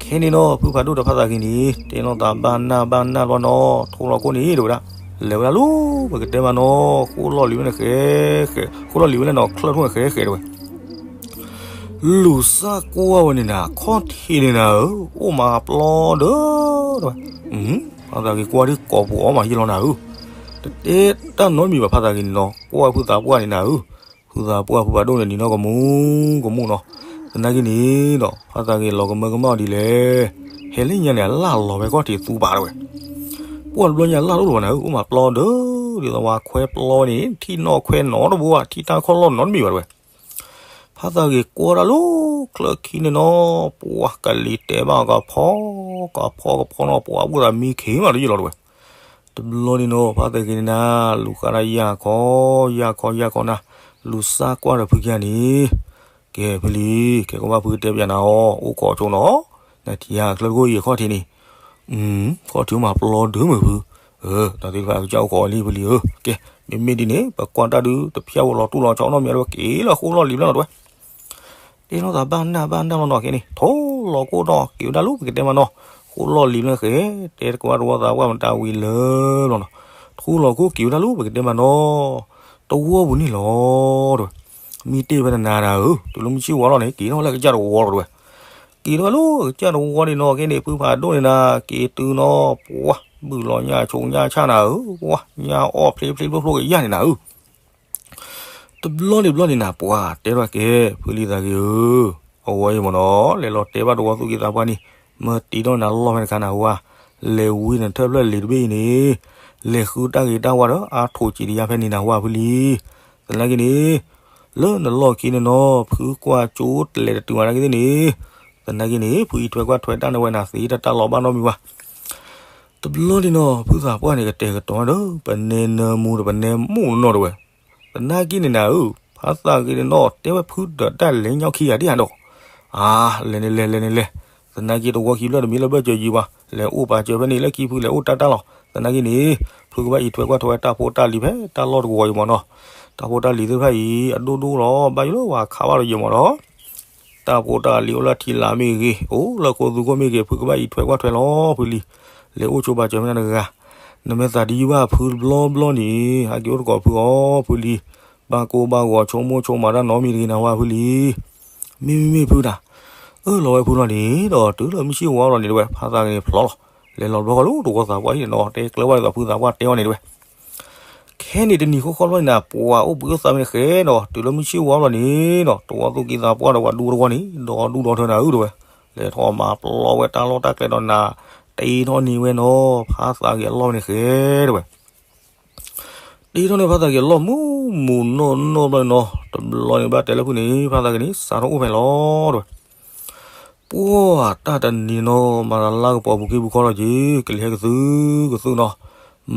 ခဲန့ၣ်နီၤ ဖုဖးဒိၣ်ဒီးဖါသးဂ့ၤန့ၣ် တဲလိာ်သးဘၣ်နၢ်ဘၣ်နၢ်ဘျီနီၤ ထိၣ်လီၤခိၣ်န့ၣ်တဲဝဲဒၣ် လဲၤဝဲဒၣ်လီၤ ပကတဲမးနီၤ ဃိၣ်လီၢ်လံၤဝဲန့ၣ်ဃဲ ဃဲ ဃိၣ်လီၢ်လံၤဝဲလဲၣ်နီၤ ချၢၣ်ထူၣ်န့ၣ်ဃဲဃဲတဲဝဲ လူၤစၢ်ကွၢ်ဝဲန့ၣ်နၤ ခီၣ်ထံးန့ၣ်နၤဧၢ အိၣ်မးပျီဒၢတဲဝဲ. ဖါသးဂ့ၤကွၢ်ဒ်ကိးပူၤအီၣ်မးယဲၢ်လီၤနၤဧၢ တတဲတၢ်နီတမံၤဘၣ် ဖါသးဂ့ၤန့ၣ်နီၤ ကွၢ်ဖုသးပှၢ်န့ၣ်နၤဧၢ ဖုသးပှၢ်ဖုဖးဒိၣ်န့ၣ်နံၤနီၢ်ကမူကမူနီၤ သနာ်က့န့ၣ်ဒီး ဖါသးဂ့ၤလီၤကမၢကမၣ်အီၤဒ်လဲၣ် ဟဲလၢညါန့ၣ် အလၢ်လီၤဝဲခီၣ်ထံးသူပာ်တဲဝဲ ပှၢ်တဘျီညါအလၢ်တအိၣ်လၢၤဘၣ်နၤဧၢ အိၣ်မးပျီဒၢ ဒ်သိးဝဲခွဲပျီဝဲန့ၣ် ထံၣ်နီၣ်ခွဲနီတဘိဘၣ် ထံၣ်တၢ်ခီၣ်လီၢ်နီတမံၤဘၣ်တဲဝဲ ဖါသးဂ့ၤကွၢ်တၢ်လၢ ချၢၣ်ခံန့ၣ်နီၤ ပှၤကလံၤတဲဘၣ်ကဖီ ကဖီကဖီနီၤ ပှၤဘိၣ်သးမံခ့မးတယုၢ်လီၤတဲဝဲ တဘျီန့ၣ်နီၤ ဖါသးဂ့ၤန့ၣ်နၤ လူၤဃါဒၣ်ယၢ်ခီ ယၢ်ခီယၢ်ခီနၤ လူၤစၢ်ကွၢ်ဒီးဖုကယၤန့ၣ် ကဲဖုလံၤ ကဲကဘၣ်ဖုတဲပျးနၤအီၤ အိၣ်ခိးဆိနီၤ နထံၣ်ယၤချၢတခိၣ်ယဲၢ်ခီၣ်ထံးန့ၣ် ခီၣ်ထံးအိၣ်မးပျီဒၢမုာ်ဖု ဒီးသ့ၣ်တဖၣ်အကစၢ်အိၣ်ခိးအီၤလံဖုလံၤဧၢ ကဲ မ့မ့ၢ်ဒ်န့ၣ် ပကွၢ်တၢ်ဒုးတဖျၢၣ်ဝဲလီၤတူၢ်လီၤဆီအိၣ်နီတမံၤလၢက့ၤလၢဃိၣ်လီၢ်လံၤဘျီနီၤတဲဝဲ တဲလိာ်သးဘၣ်နၢ်ဘၣ်နၢ်လီၤနီၤ ခဲန့ၣ် ထိၣ်လီၤခိၣ်ဒီးက့ၤဝဲဒၣ်လၢပကတဲမးနီၤ ဃိၣ်လီၢ်လံၤဘျီဃဲ တဲတကဝၢ်တဝီသးပှၢ်မတၤဝံၤလၢဘျီနီၤ ထိၣ်လီၤခိၣ်က့ၤဝဲဒၣ်လၢပကတဲမးနီၤ တဝီပူၤန့ၣ်လီၤတဲဝဲ မံတ့ၢ်ဖဲနနၤနၤဧၢ တုၤလၢမုၢ်ဆ့ၣ်ဝါလီၤန့ၣ် က့ၤထီၣ်ဝဲလၢကစၢ်တဝီလီၤတဲဝဲ က့ၤထီၣ်ဝဲလၢကစၢ်တဝီန့ၣ်နီၤ ခဲန့ၣ် ဖုဖးဒိၣ်န့ၣ်နၤ က့ၤတုၤနီၤ ပှၤ ဘုၣ်လီၤညၣ်ဆိညၣ်ဆၣ်နၤဧၢ ပှၤ ညၣ်အီၣ်ဖျ့ဖျ့ဖျိဖျိကယၢ်န့ၣ်နၤဧၢ တဘျီန့ၣ်ဘျီန့ၣ်နၤ ပှၤတဲထီၣ်က့ၤ ဖုလံၤသးဂ့ၤဧၢ, အဝဲအံၤမ့ၢ်နီၤ လဲၤလီၤတဲဘၣ်တဝီသူၣ်က့သးပှၢ်န့ၣ်, မၢတ့ထီၣ်နၤလီၢ်ဖဲတခါနၤဝါ, လဲၤဝံၤနထၢၣ်ဖျၢၣ်လံၤတဘ့ၣ်အံၤန့ၣ်, လဲၤဃုတၢ်ဂ့ၤတၢ်ဝါဒီး အါထိးစံးတယါဖဲန့ၣ်နၤဝါဖုလံၤ. သနာ်က့န့ၣ် လၢနလီၢ်ခံန့ၣ်နီၤ ဖုကွၢ်ကၠိတလဲၤတတုၤမးနာ်က့သ့ၣ်န့ၣ်, သနာ်က့န့ၣ် ဖုအံးထွဲကွၢ်ထွဲတၢ်န့ၣ်ဝဲနၤသ့တၢ်တၢ်လီၤဘၣ်နီတမံၤဘၣ်. တဘျီန့ၣ်နီၤ ဖုသးပှၢ်န့ၣ် ကတဲာ်ကတီၤဒီး ပနဲနၢမူဒီးပနဲမိၢ်နီၤတဝဲ. သနာ်က့န့ၣ်နၤဧၢ, ဖါသးဂ့ၤန့ၣ်နီၤ တဲဝဲဖုဒီးတၢ်လဲၤညီခံဂၤဒ်ဟးဒီး, အါ လဲၤန့ၣ်လဲၤ လဲၤန့ၣ်လဲၤ. သနာ်က့တဝီခံဖျၢၣ်တမံၤလၢဘၢၣ်စၢၤယံၤဘၣ်, လဲၤအိၣ်ပာ်စၢၤဖဲန့ၣ်လၢခံဖုလဲၤအိၣ်တၢ်တၢ်လီၤ. သနာ်က့န့ၣ် ဖုကဘၣ်အံးထွဲကွၢ်ထွဲဝဲတၢ်ဖိတၢ်လံၤဖဲတၢ်လီၢ်တကဝီၤအံၤမ့ၢ်နီၤ. တၢ်ဖိတၢ်လံၤသ့ၣ်တဖၣ်အံၤ အဒိၣ်ဒိၣ်လီၤ ဘၣ်ယိၣ်လၢပှၤခးဘၣ်လီၤယံၤမ့ၢ်နီၤ. တၢ်ဖိတၢ်လံၤအိၣ်လၢထံလာ်မ့ၢ်ဂ့ၤ, အိၣ်လၢခိသူခိၣ်မ့ၢ်ဂ့ၤ, ဖုကဘၣ်အံးထွဲကွၢ်ထွဲလီၤဖုလံၤ. လဲၤအိၣ်ဆိးပာ်စၢၤဖဲန့ၣ်တဂၤ, နမ့ၢ်သးဒ်ယုၢ်ဘၣ်ဖုတဘျီဘျီန့ၣ် ဟဲက့ၤအိၣ်သကိးဖုအီၤဖုလံၤ. ဘၣ်ကိၢ်ဘၣ်ဂီၤဆိကမိၣ်ဆိကမးတၢ်နီတမံၤတဂ့ၤနၤဝါဖုလံၤ. မ့မ့မ့ၢ်ဖုတၢ်, အၢၣ်လီၤဝဲဖုလီၤန့ၣ်ဒီး တုၤလၢမုၢ်ဆ့ၣ်ဝါလီၤန့ၣ်တဝဲ ဖါသးဂ့ၤန့ၣ်ဖျိလီၤ. လဲၤလီၤတဘျီဃီလၢတဝီသးပှၢ်အံၤန့ၣ်နီၤ တဲကျၢၤဘၣ်ဒ်သိးဖုသးပှၢ်တဲအီၤန့ၣ်တဝဲ. ခဲန့ၣ်တနံၤဃီဃီဘျီန့ၣ်နၤ ပှၤအိၣ်ဘှံးအိၣ်သါမ့ၢ်န့ၣ်ဃဲနီၤ တုၤလၢမုၢ်ဆ့ၣ်ဝါဘျီန့ၣ်နီၤ တဝီသူၣ်က့သးပှၢ်ဒီးပှၤဒူတဝီန့ၣ် ဒီးဒူဒီးထၢနၤဧၢတဝဲ. လဲၤထီၣ်မၤပျီဝဲတၢ်လီၢ်တၢ်ကျဲဒီးနၤ တ့ထီၣ်န့ၢ်ဝဲနီၤ ဖါသးဂ့ၤအလီၢ်မ့ၢ်န့ၣ်ဃဲတဝဲ. တ့ထီၣ်န့ၢ်ဖါသးဂ့ၤအလီၢ်မုၢ်မုၢ်နီၢ်နီၢ်ဘျီန့ၣ်နီၤ တဘျီန့ၣ်ဘၣ်တဲလၢဖုန့ၣ် ဖါသးဂ့ၤန့ၣ် စးထီၣ်အိၣ်ဖဲလီၤတဝဲ. ပှၢ်တၢ်တနံၤနီၤ မၤသးလၢကပီၤပူၤခ့ပူၤခီလီၤက့ၤ ကလံၤဟဲကသုကသုနီၤ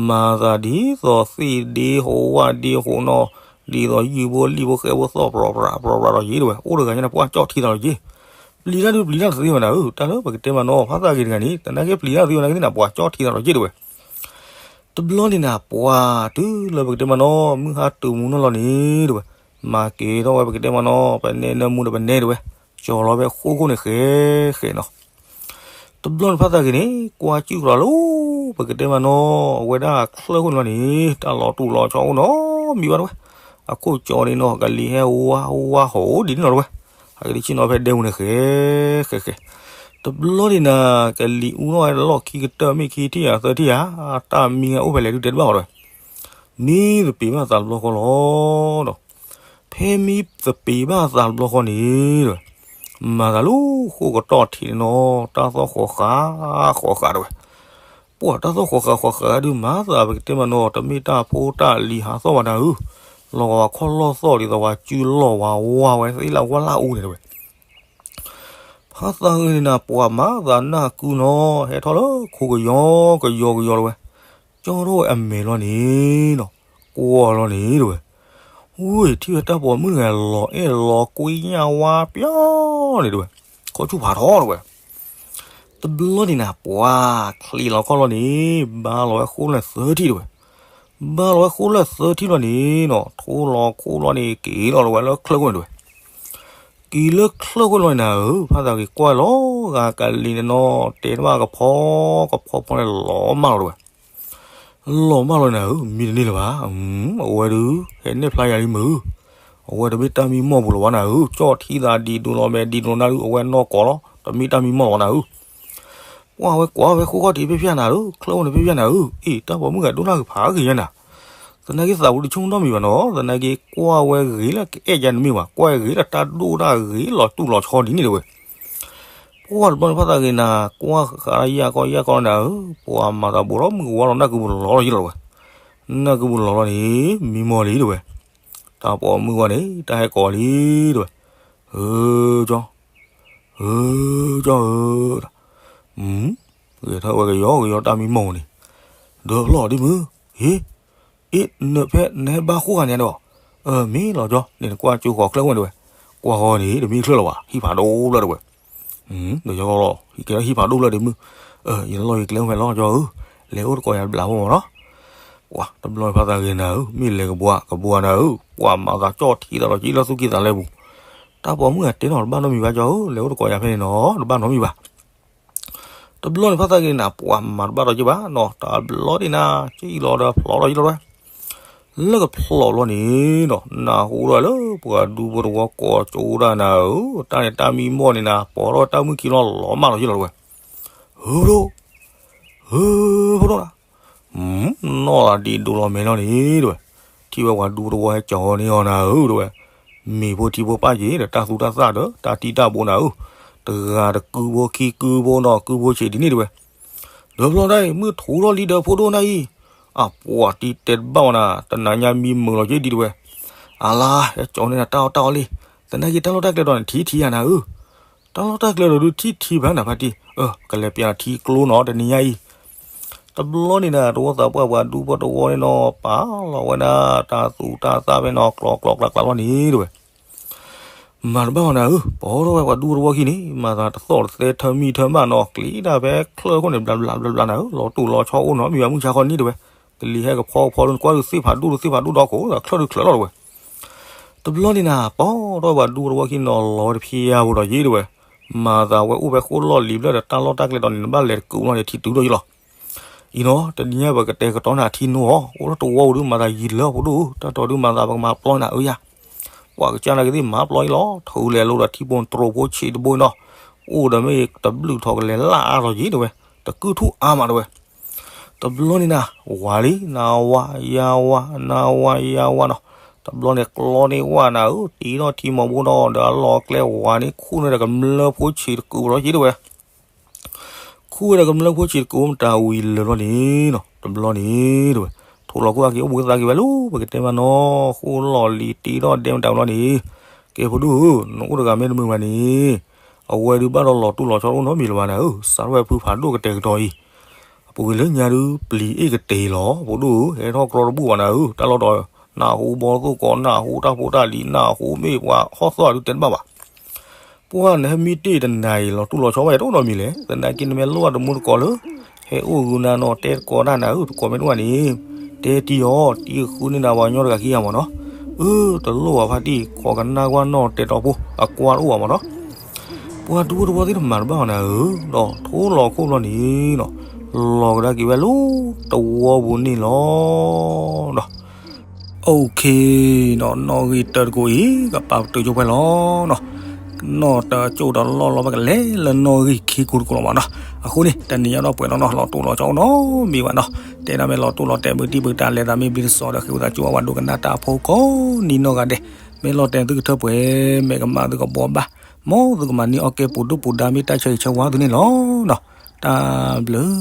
မၤသးဒ်သိးသ့ၣ်ဒ့ဟိဝၣ်ဒ့ဟိနီၤ ဒ်သိးယုၢ်ဖိလံၣ်ဖိဃဲဖိသီၣ်ပြီၤပြးပြီၤပြးဒီးယ့ၤတဝဲ အိၣ်တဂၤညါန့ၣ် ပှၢ်ကၠီၣ်ထံသးလီၤက့ၤ. ပျံၤတၢ်ဒုးပျံၤတၢ်တသ့ဘၣ်နၤဧၢ တၢ်လၢပကတဲမးနီၤ ဖါသးဂ့ၤတဂၤန့ၣ် သနာ်က့ပျံၤတၢ်သ့ဘၣ်နာ်က့သ့ၣ်နၤ ပှၢ်ကၠီၣ်ထံသးလီၤက့ၤတဝဲ. တဘျီန့ၣ်နၤ ပှၢ်တုၤလၢပကတဲမးနီၤ မုၢ်ဟါတုၤမုၢ်နီၢ်လီၤန့ၣ်တဝဲ မၤက့ၤထီၣ်ဝဲပကတဲမးနီၤ ပနဲနၢမူဒီးပနဲတဝဲ ကၠီၤလီၤဖဲဃိခိၣ်န့ၣ်ဃဲဃဲနီၤ. တဘျီန့ၣ်ဖါသးဂ့ၤန့ၣ် ကွၢ်ကၠူၣ်ကြးလီၤ ပကတဲမးနီၤ အဝဲဒၣ်ချၢဃိၣ်န့ၣ်လီၤန့ၣ် တၢ်လီၤတူၢ်လီၤဆီအိၣ်နီတမံၤဘၣ်တဝဲ. အခိၣ်ကၠီန့ၣ်နီၤ ကလံၤဟဲဝါဝါဟီၣ်ဒ်န့ၣ်လီၤတဝဲ. အကဒံးဆ့ၣ်နီၤဖဲဒဲပူၤန့ၣ်ဃဲဃဲဃဲ. တဘျီန့ၣ်နၤ ကလံၤအူထီၣ်ဝဲလီၢ်ခံကတၢၢ်မ့ၢ်ခံထံၣ်ဧါ သၢထံၣ်ဧါ တၢ်မံအိၣ်ဖဲလဲၣ်ဒုးတဲတဘၣ်ဘၣ်တဝဲ. မံသပ့ၤဘၣ်သးတဘျီဃီလီၤဒီး ဖဲမံသပ့ၤဘၣ်သးတဘျီဃီန့ၣ်တဝဲ မၤသးလၢဃိၣ်ကတီၢ်ထံးန့ၣ်နီၤ တၢ်သီၣ်ဃီၤဃာ်ဃီၤဃာ်တဝဲ. ပှၢ်တၢ်သီၣ်ဃီၤဃာ်ဃီၤဃာ်ဒုးမၤသးပကတဲမးနီၤ တမ့ၢ်တၢ်ဖိတၢ်လံၤဟးသီၣ်ဘၣ်နၤဧၢ, လီၤဂာ်ဝဲခီၣ်လီၢ်သီၣ်ဒ်သိးဝဲစုလီၢ်ဝဲဝါဝဲသ့ၣ်လၢဝါလၢအူန့ၣ်တဝဲ. ဖါသးဂ့ၤန့ၣ်နၤ ပှၢ်မၤသးနၢ်ကုနီၤ ဟဲထီၣ်လၢခိကယီကယီကယီတဝဲ, ကၠီထီၣ်ဝဲအမဲာ်လီၤန့ၣ်နီၤ, ကွၢ်လီၤန့ၣ်တဝဲ. ဝ့ၢ်ထံၣ်ဝဲတၢ်ပိာ်မုၣ်တဂၤလီၤအဲၣ်လီၤကွံညၣ်ဝါပျီန့ၣ်တဝဲ. ခီဆူၣ်ဖးထီတဝဲ. တဘျီန့ၣ်နၤ ပှၤချံးလီၤခီၣ်လီၤန့ၣ် ဘါလီၤဝဲဃိလၢသၢထံၣ်တဝဲ. ဘါလီၤဝဲဃိလၢသၢထံၣ်လီၤန့ၣ်နီၤ ထိလီၤခိၣ်လီၤန့ၣ် က့ၤလီၤတဝဲလၢချၢၣ်ခိၣ်န့ၣ်တဝဲ. က့ၤလၢချၢၣ်ခိၣ်လီၤန့ၣ်နၤဧၢ, ဖါသးဂ့ၤကွၢ်လီၤဂာ်ကလံၤန့ၣ်နီၤ တဲတဘၣ်ကဖီ ကဖီဖီန့ၣ် လီၤမၢ်လီၤတဝဲ. လီၤမၢ်လီၤနၤဧၢ, မံတန့ၢ်လၢၤဘၣ်. အဝဲဒုး ဟဲနဲၣ်ဖျါယၤလံမုၢ်, အဝဲတမ့ၢ်တၢ်မံမီၢ်ပူၤလၢၤဘၣ်နၤဧၢ, ကၠီၣ်ထံသးဒ်ဒိၣ်လီၤမဲာ်ဒ်ဒိၣ်နၤဒုး အဝဲနီၢ်ကိးလီၤ, တမ့ၢ်တၢ်မံမီၢ်လၢၤဘၣ်နၤဧၢ. ပှၢ်ဝဲကွၢ်ဝဲဃိဃီၣ်ထံးဖ့ၣ်ဖ့ၣ်နၤဧၢ, ချၢၣ်အိၣ်န့ၣ်ဖ့ၣ်ဖ့ၣ်နၤဧၢ, အ့ၣ် တၢ်ပိာ်မုၣ်ဂၤဒိၣ်နၢ်ကဖးဂ့ၤယဲနၤ. သနာ်က့သးပူၤတဆိကမိၣ်နီတမံၤဘၣ်နီၤ, သနာ်က့ကွၢ်ဝဲဂ့ၤလၢကအဲၣ်ယါန့ၣ်မ့ၢ်ဘၣ်, ကွၢ်ဂ့ၤလၢတၢ်ဒိၣ်တၢ်ဂ့ၤလီၤတူၢ်လီၤဆီဒ်န့ၣ်တဝဲ. ပှၢ်တဘျီန့ၣ်ဖါသးဂ့ၤနၤ ကွၢ်ဃးယၢ်ကီယၢ်ကီနၤဧၢ, ပှၤမၤသးဘူးဒီးမုၢ်ကဝါလီၤ နၢ်ကုပူၤလီၤလီၤယံၤလီၤတဝဲ. နၢ်ကုပူၤလီၤလီၤန့ၣ် မံမီၢ်လံတဝဲ. တၢ်ပိာ်မုၣ်ဝဲန့ၣ် တၢ်ဟဲကိးလံတဝဲ. ဧၢ ကၠီ, ဧၢ ကၠီဧၢ, ဂဲၤထၢၣ်ဝဲကယီကယီတၢ်မံမီၢ်န့ၣ်, ဒီဖျီၣ်ဒ်မုၢ်, ဟ့ၣ် အ့ၣ် နဖဲနဟဲဘါဃိဂၤန့ၣ်ဒီး, မ့ၢ်လီၤကၠီ, န့ၣ်နကွၢ်ကၠိဃီၤချၢၣ်ဝဲန့ၣ်တဝဲ, ကွၢ်ဃီန့ၣ် တမ့ၢ်ချၢၣ်လၢၤဘၣ်, ဟံၣ်ဖးဒိၣ်ဘျၢၣ်တဝဲ. ဒီးယီလီၤ, ဟံၣ်ကဲလၢဟံၣ်ဖးဒိၣ်ဘျၢၣ်ဒ်မုၢ်, ယလီၢ်ယကျဲအိၣ်ဖဲလီၤကၠီဧၢ, လဲၤအိၣ်တကိးယၤတဘျီဖိမၢ်နီၤ. ပှၢ်တဘျီဖါသးဂ့ၤနၤဧၢ, မ့ၢ်လဲၤကဘှါကဘှါနၤဧၢ, ပှၢ်မၤသးကၠီၣ်ထံသးလီၤကံလၢသူၣ်ကံၢ်သးလဲပူၤ. တၢ်ပိာ်မုၣ်ဂၤတဲနီၤတဘၣ်နီတမံၤဘၣ်ကၠီဧၢ, လဲၤအိၣ်တကိးယၤဖဲန့ၣ်နီၤ တဘၣ်နီတမံၤဘၣ်. တဘျီန့ၣ်ဖါသးဂ့ၤနၤ ပှၢ်မၤတဘၣ်ဒီးက့ၤဘၣ်နီၤ, တဘျီန့ၣ်နၤ ကံလီၤဒီးဖျိးလီၤယံၤလီၤတဝဲ. လၢကဖျိးဘျီန့ၣ်နီၤ နၢ်ဟူထီၣ်ဝဲလၢပှၤဒူဖိတဝီကိးကၠိဒၣ်နၤဧၢ, တၢ်န့ၣ်တၢ်မံမီၢ်န့ၣ်နၤ ပိာ်ထီၣ်ဝဲတၢ်မုၢ်ခံလီၤလီၤမၢ်လီၤယံၤလီၤတဝဲ. ဧၢ ဖိဒိၣ်, ဧၢ ဖိဒိၣ်နၤ, နီၢ်သးဒ်ဒိၣ်လီၤမဲာ်လီၤန့ၣ်တဝဲ, ထံၣ်ဝဲပှၤဒူဖိတဝီဟဲကၠီၤဝဲန့ၢ်အီၤနၤဧၢတဝဲ, မ့ၤဖိထံဖိပၢ်က့ၤဒီးတၢ်သူတၢ်သၣ်ဒီးတၢ်တံၢ်တၢ်ဘိနၤဧၢ, တဂၤတကုဖိခံကုဖိနီၤ ကုဖိဆံးဒ်န့ၣ်တဝဲ. ဒီးဖျီတၢ်အံၤ မုၢ်ထူထီၣ်လံဒီးဖိဒိၣ်နၤအံၤ, အပှၢ်တံၤတဲတဘၣ်ဝဲနၤ တနၤညါမံမုာ်လီၤက့ၤဒ်တဝဲ. အလါ ဟဲကၠီၤန့ၢ်နၤတၢ်အီၣ်တၢ်အီလံ, သနာ်က့တၢ်လီၢ်တၢ်ကျဲဒီးနထံထံယၤနၤဧၢ, တၢ်လီၢ်တၢ်ကျဲဒီးဒုးထံထံဖဲနၤဖါတံၢ်, ကလဲၤပျးထံကျိနီၤတနံၤညါအံၤ. တဘျီန့ၣ်နၤ တဝီသးပှၢ်ပှၤဒူဖိတဝီန့ၣ်နီၤ ပာ်လီၤဝဲဒၣ်တၢ်သူတၢ်သၣ်ဖဲနီၤ ကျီကျီကျးကျးလီၤန့ၣ်တဝဲ. မၤတဘၣ်အီၤနၤဧၢ, ပိာ်ထီၣ်ဝဲပှၤဒူဖိတဝီခံန့ၣ် မၤသးတသီၣ်တသဲထၢမံထၢမးနီၤ ကျ့ဒၣ်ဖဲချၢၣ်ခိၣ်န့ၣ် ဘျးဘျးဘျးဘျးနၤဧၢ, လီၤတူာ်လီၤဆီအိၣ်နီတမံၤဘၣ် မုၢ်ဆါခီနံၤတဝဲ. ကလံၤဟဲကဖီကဖီဒုး နကွၢ်ဒုးသ့ၣ်ဖးဒိၣ်ဒုးသ့ၣ်ဖးဒိၣ်ဒီခိၣ် ချၢၣ်ဒုးချၢၣ်လီၤတဝဲ. တဘျီန့ၣ်နၤ ပိာ်ထီၣ်ဝဲပှၤဒူဖိတဝီခံနီၤ လီၤဝဲတဖံယါဖိဒီးယ့ၣ်တဝဲ. မၤသးဝဲအိၣ်ဖဲဃိလီၢ်လံၤဘျၢၣ်ဒီးတၢ်လီၢ်တၢ်ကျဲဒီးန့ၣ် နဘၣ်လဲၤတကုာ်လီၤန့ၣ် ထံတုၤဒိၣ်ယ့ၣ်လီၤ. အံၤနီၤ တနံၤညါပကတဲာ်ကတီၤနၤထံနိဧါ, အိၣ်လၢတဝီပူၤဒုးမၤသးယံာ်လၢဖိဒိၣ်ဧၢ, တၢ်တီၤဒုးမၤသးပကမၤပျီနၤဧၢယၤ. ပှၤကစၢ်နာ်က့သ့ၣ်မၤပျီအံၤလီၤ, ထုးလဲၤလိာ်ဒီးထံပိာ်တြိၤဖိဆံးတဘိအံၤနီၤ, အိၣ်ဒီးမ့ၢ်တဘျုးထီၣ်ကလဲၤလၢအါထီၣ်ယ့ၣ်တဝဲ, တကုၢ်ထူၣ်အါမးတဝဲ. တဘျီန့ၣ်နၤ ဝၤလံ နၤဝၤယၤဝၤ နၤဝၤယၤဝၤနီၤ, တဘျီန့ၣ်ကျီန့ၢ်ဝၤနၤဧၢ, တ့ထီၣ်ထံမီၤဘိနီၤ ဒီးအလီၢ်ကျဲဝၤန့ၣ် ခူၣ်န့ၢ်ဒီးကမျၢၢ်ဖိဆံးတကုာ်လီၤယ့ၣ်တဝဲ. ခူၣ်ဝဲဒီးကမျၢၢ်ဖိဆံးတကုာ်မတၤဝံၤလၢာ်လီၤန့ၣ်နီၤ, တဘျီန့ၣ်တဝဲ, ထိၣ်လီၤခိၣ်အက့ၤအိၣ်ဘှံးသးက့ၤဝဲလၢ ပကတဲမးနီၤ, ဃိလီၢ်လံၤတ့ထီၣ်ဒဲမတၤဝံၤလီၤန့ၣ်, ကဲဖိဒိၣ်ဧၢ, နအိၣ်တဂၤမ့ၢ်တမုာ်ဘၣ်န့ၣ်, အဝဲဒုးဘၣ်ဒီးလီၤတူၢ်လီၤဆီအိၣ်နီတမံၤလၢၤဘၣ်နၤဧၢ, စးထီၣ်ဝဲဖုဖးဒိၣ်ကတဲာ်ကတီၤအံၤ အပူၤကွံာ်လၢညါဒုး ပျံၤအ့ၣ်ကတ့ၤလီၤ, ဖိဒိၣ်ဧၢ, ဟဲထီၣ်ကြီတဘူၣ်ဘၣ်နၤဧၢ, တၢ်လီၢ်ဒီး နၢ်ဟူဘီသိၣ်ကီး နၢ်ဟူတၢ်ဖိတၢ်လံၤ နၢ်ဟူမ့ၢ်ပှၤဟီၣ်သီၣ်ဒုးတဲတဘၣ်ဘၣ်. ပှၢ်နဟဲမံတ့ၢ်တနၤအံၤ လီၤတူၢ်လီၤဆီဝဲတအိၣ်နီတမံၤလဲၣ်, သနာ်က့နမ့ၢ်လိၣ်ဘၣ်တမူတကိးလၢ ဟဲအိၣ်ဂုာ်နၤနီၤ တဲတကိးတၢ်နၤဧၢ, တကိးမ့ၢ်တအိၣ်ဘၣ်န့ၣ် တဲတံၢ်အီၤ, တံၢ်ဃုန့ၢ်နၤပှၤကညီတဂၤခံဂၤမးနီၤ. အၢ တလိၣ်ဘၣ်ဖါတံၢ်, ခိးကနၣ်ကွၢ်နီၢ်တဲတီဖိ အကွၢ်တအိၣ်ဘၣ်မးနီၤ. ပှၤဒူဖိတဝီသ့ၣ်တမၤတဘၣ်အီၤနၤဧၢ, ဒီးထိၣ်လီၤခိၣ်ဘျီန့ၣ်နီၤ, လီၤကဒါက့ၤဝဲလၢတဝီပူၤန့ၣ်လီၤ. ဒီး OK နီၤ, နီၣ်ဂံၢ်တၢတကိးအံၤ ကပာ်ပတုာ်ကၠိဖဲလီၤနီၤ. နီၣ်တၢကၠိဒီးလီၢ်လီၤ ပကလဲၤလၢနီၣ်ဂံၢ်ခံကိးတကိးလီၤမးနီၤ. အဃိန့ၣ် တနံၤညါဒီးပှဲၤလီၤနီၤ, လီၤတူၢ်လီၤဆီအိၣ်နီတမံၤဘၣ်နီၤ. တဲဒၣ်မ့ၢ်လီၤတူၢ်လီၤတဲာ် မုၢ်တံၢ်မုၢ်တၢ် လဲၤသးမ့ၢ်ဘျံးတစီၤဒီး ဃ့ဝံသးစူၤအဝဲဒိကနၣ်တၢ်ဖိကိးနံၤနီၢ်ဂၤဒဲး, မ့ၢ်လီၤတဲာ်သုကထၢပှဲၤ, မဲာ်ကမၣ်သုကဘှီဘၣ်, မ်သုကမၤန့ၢ်အီၣ်ကဲပူၤဒုၣ်ပူၤဒါ မ့ၢ်တၢ်ဆၢဂ့ၤဆၢဝါသုန့ၣ်လီၤနီၤ. တၢ်ဘျုး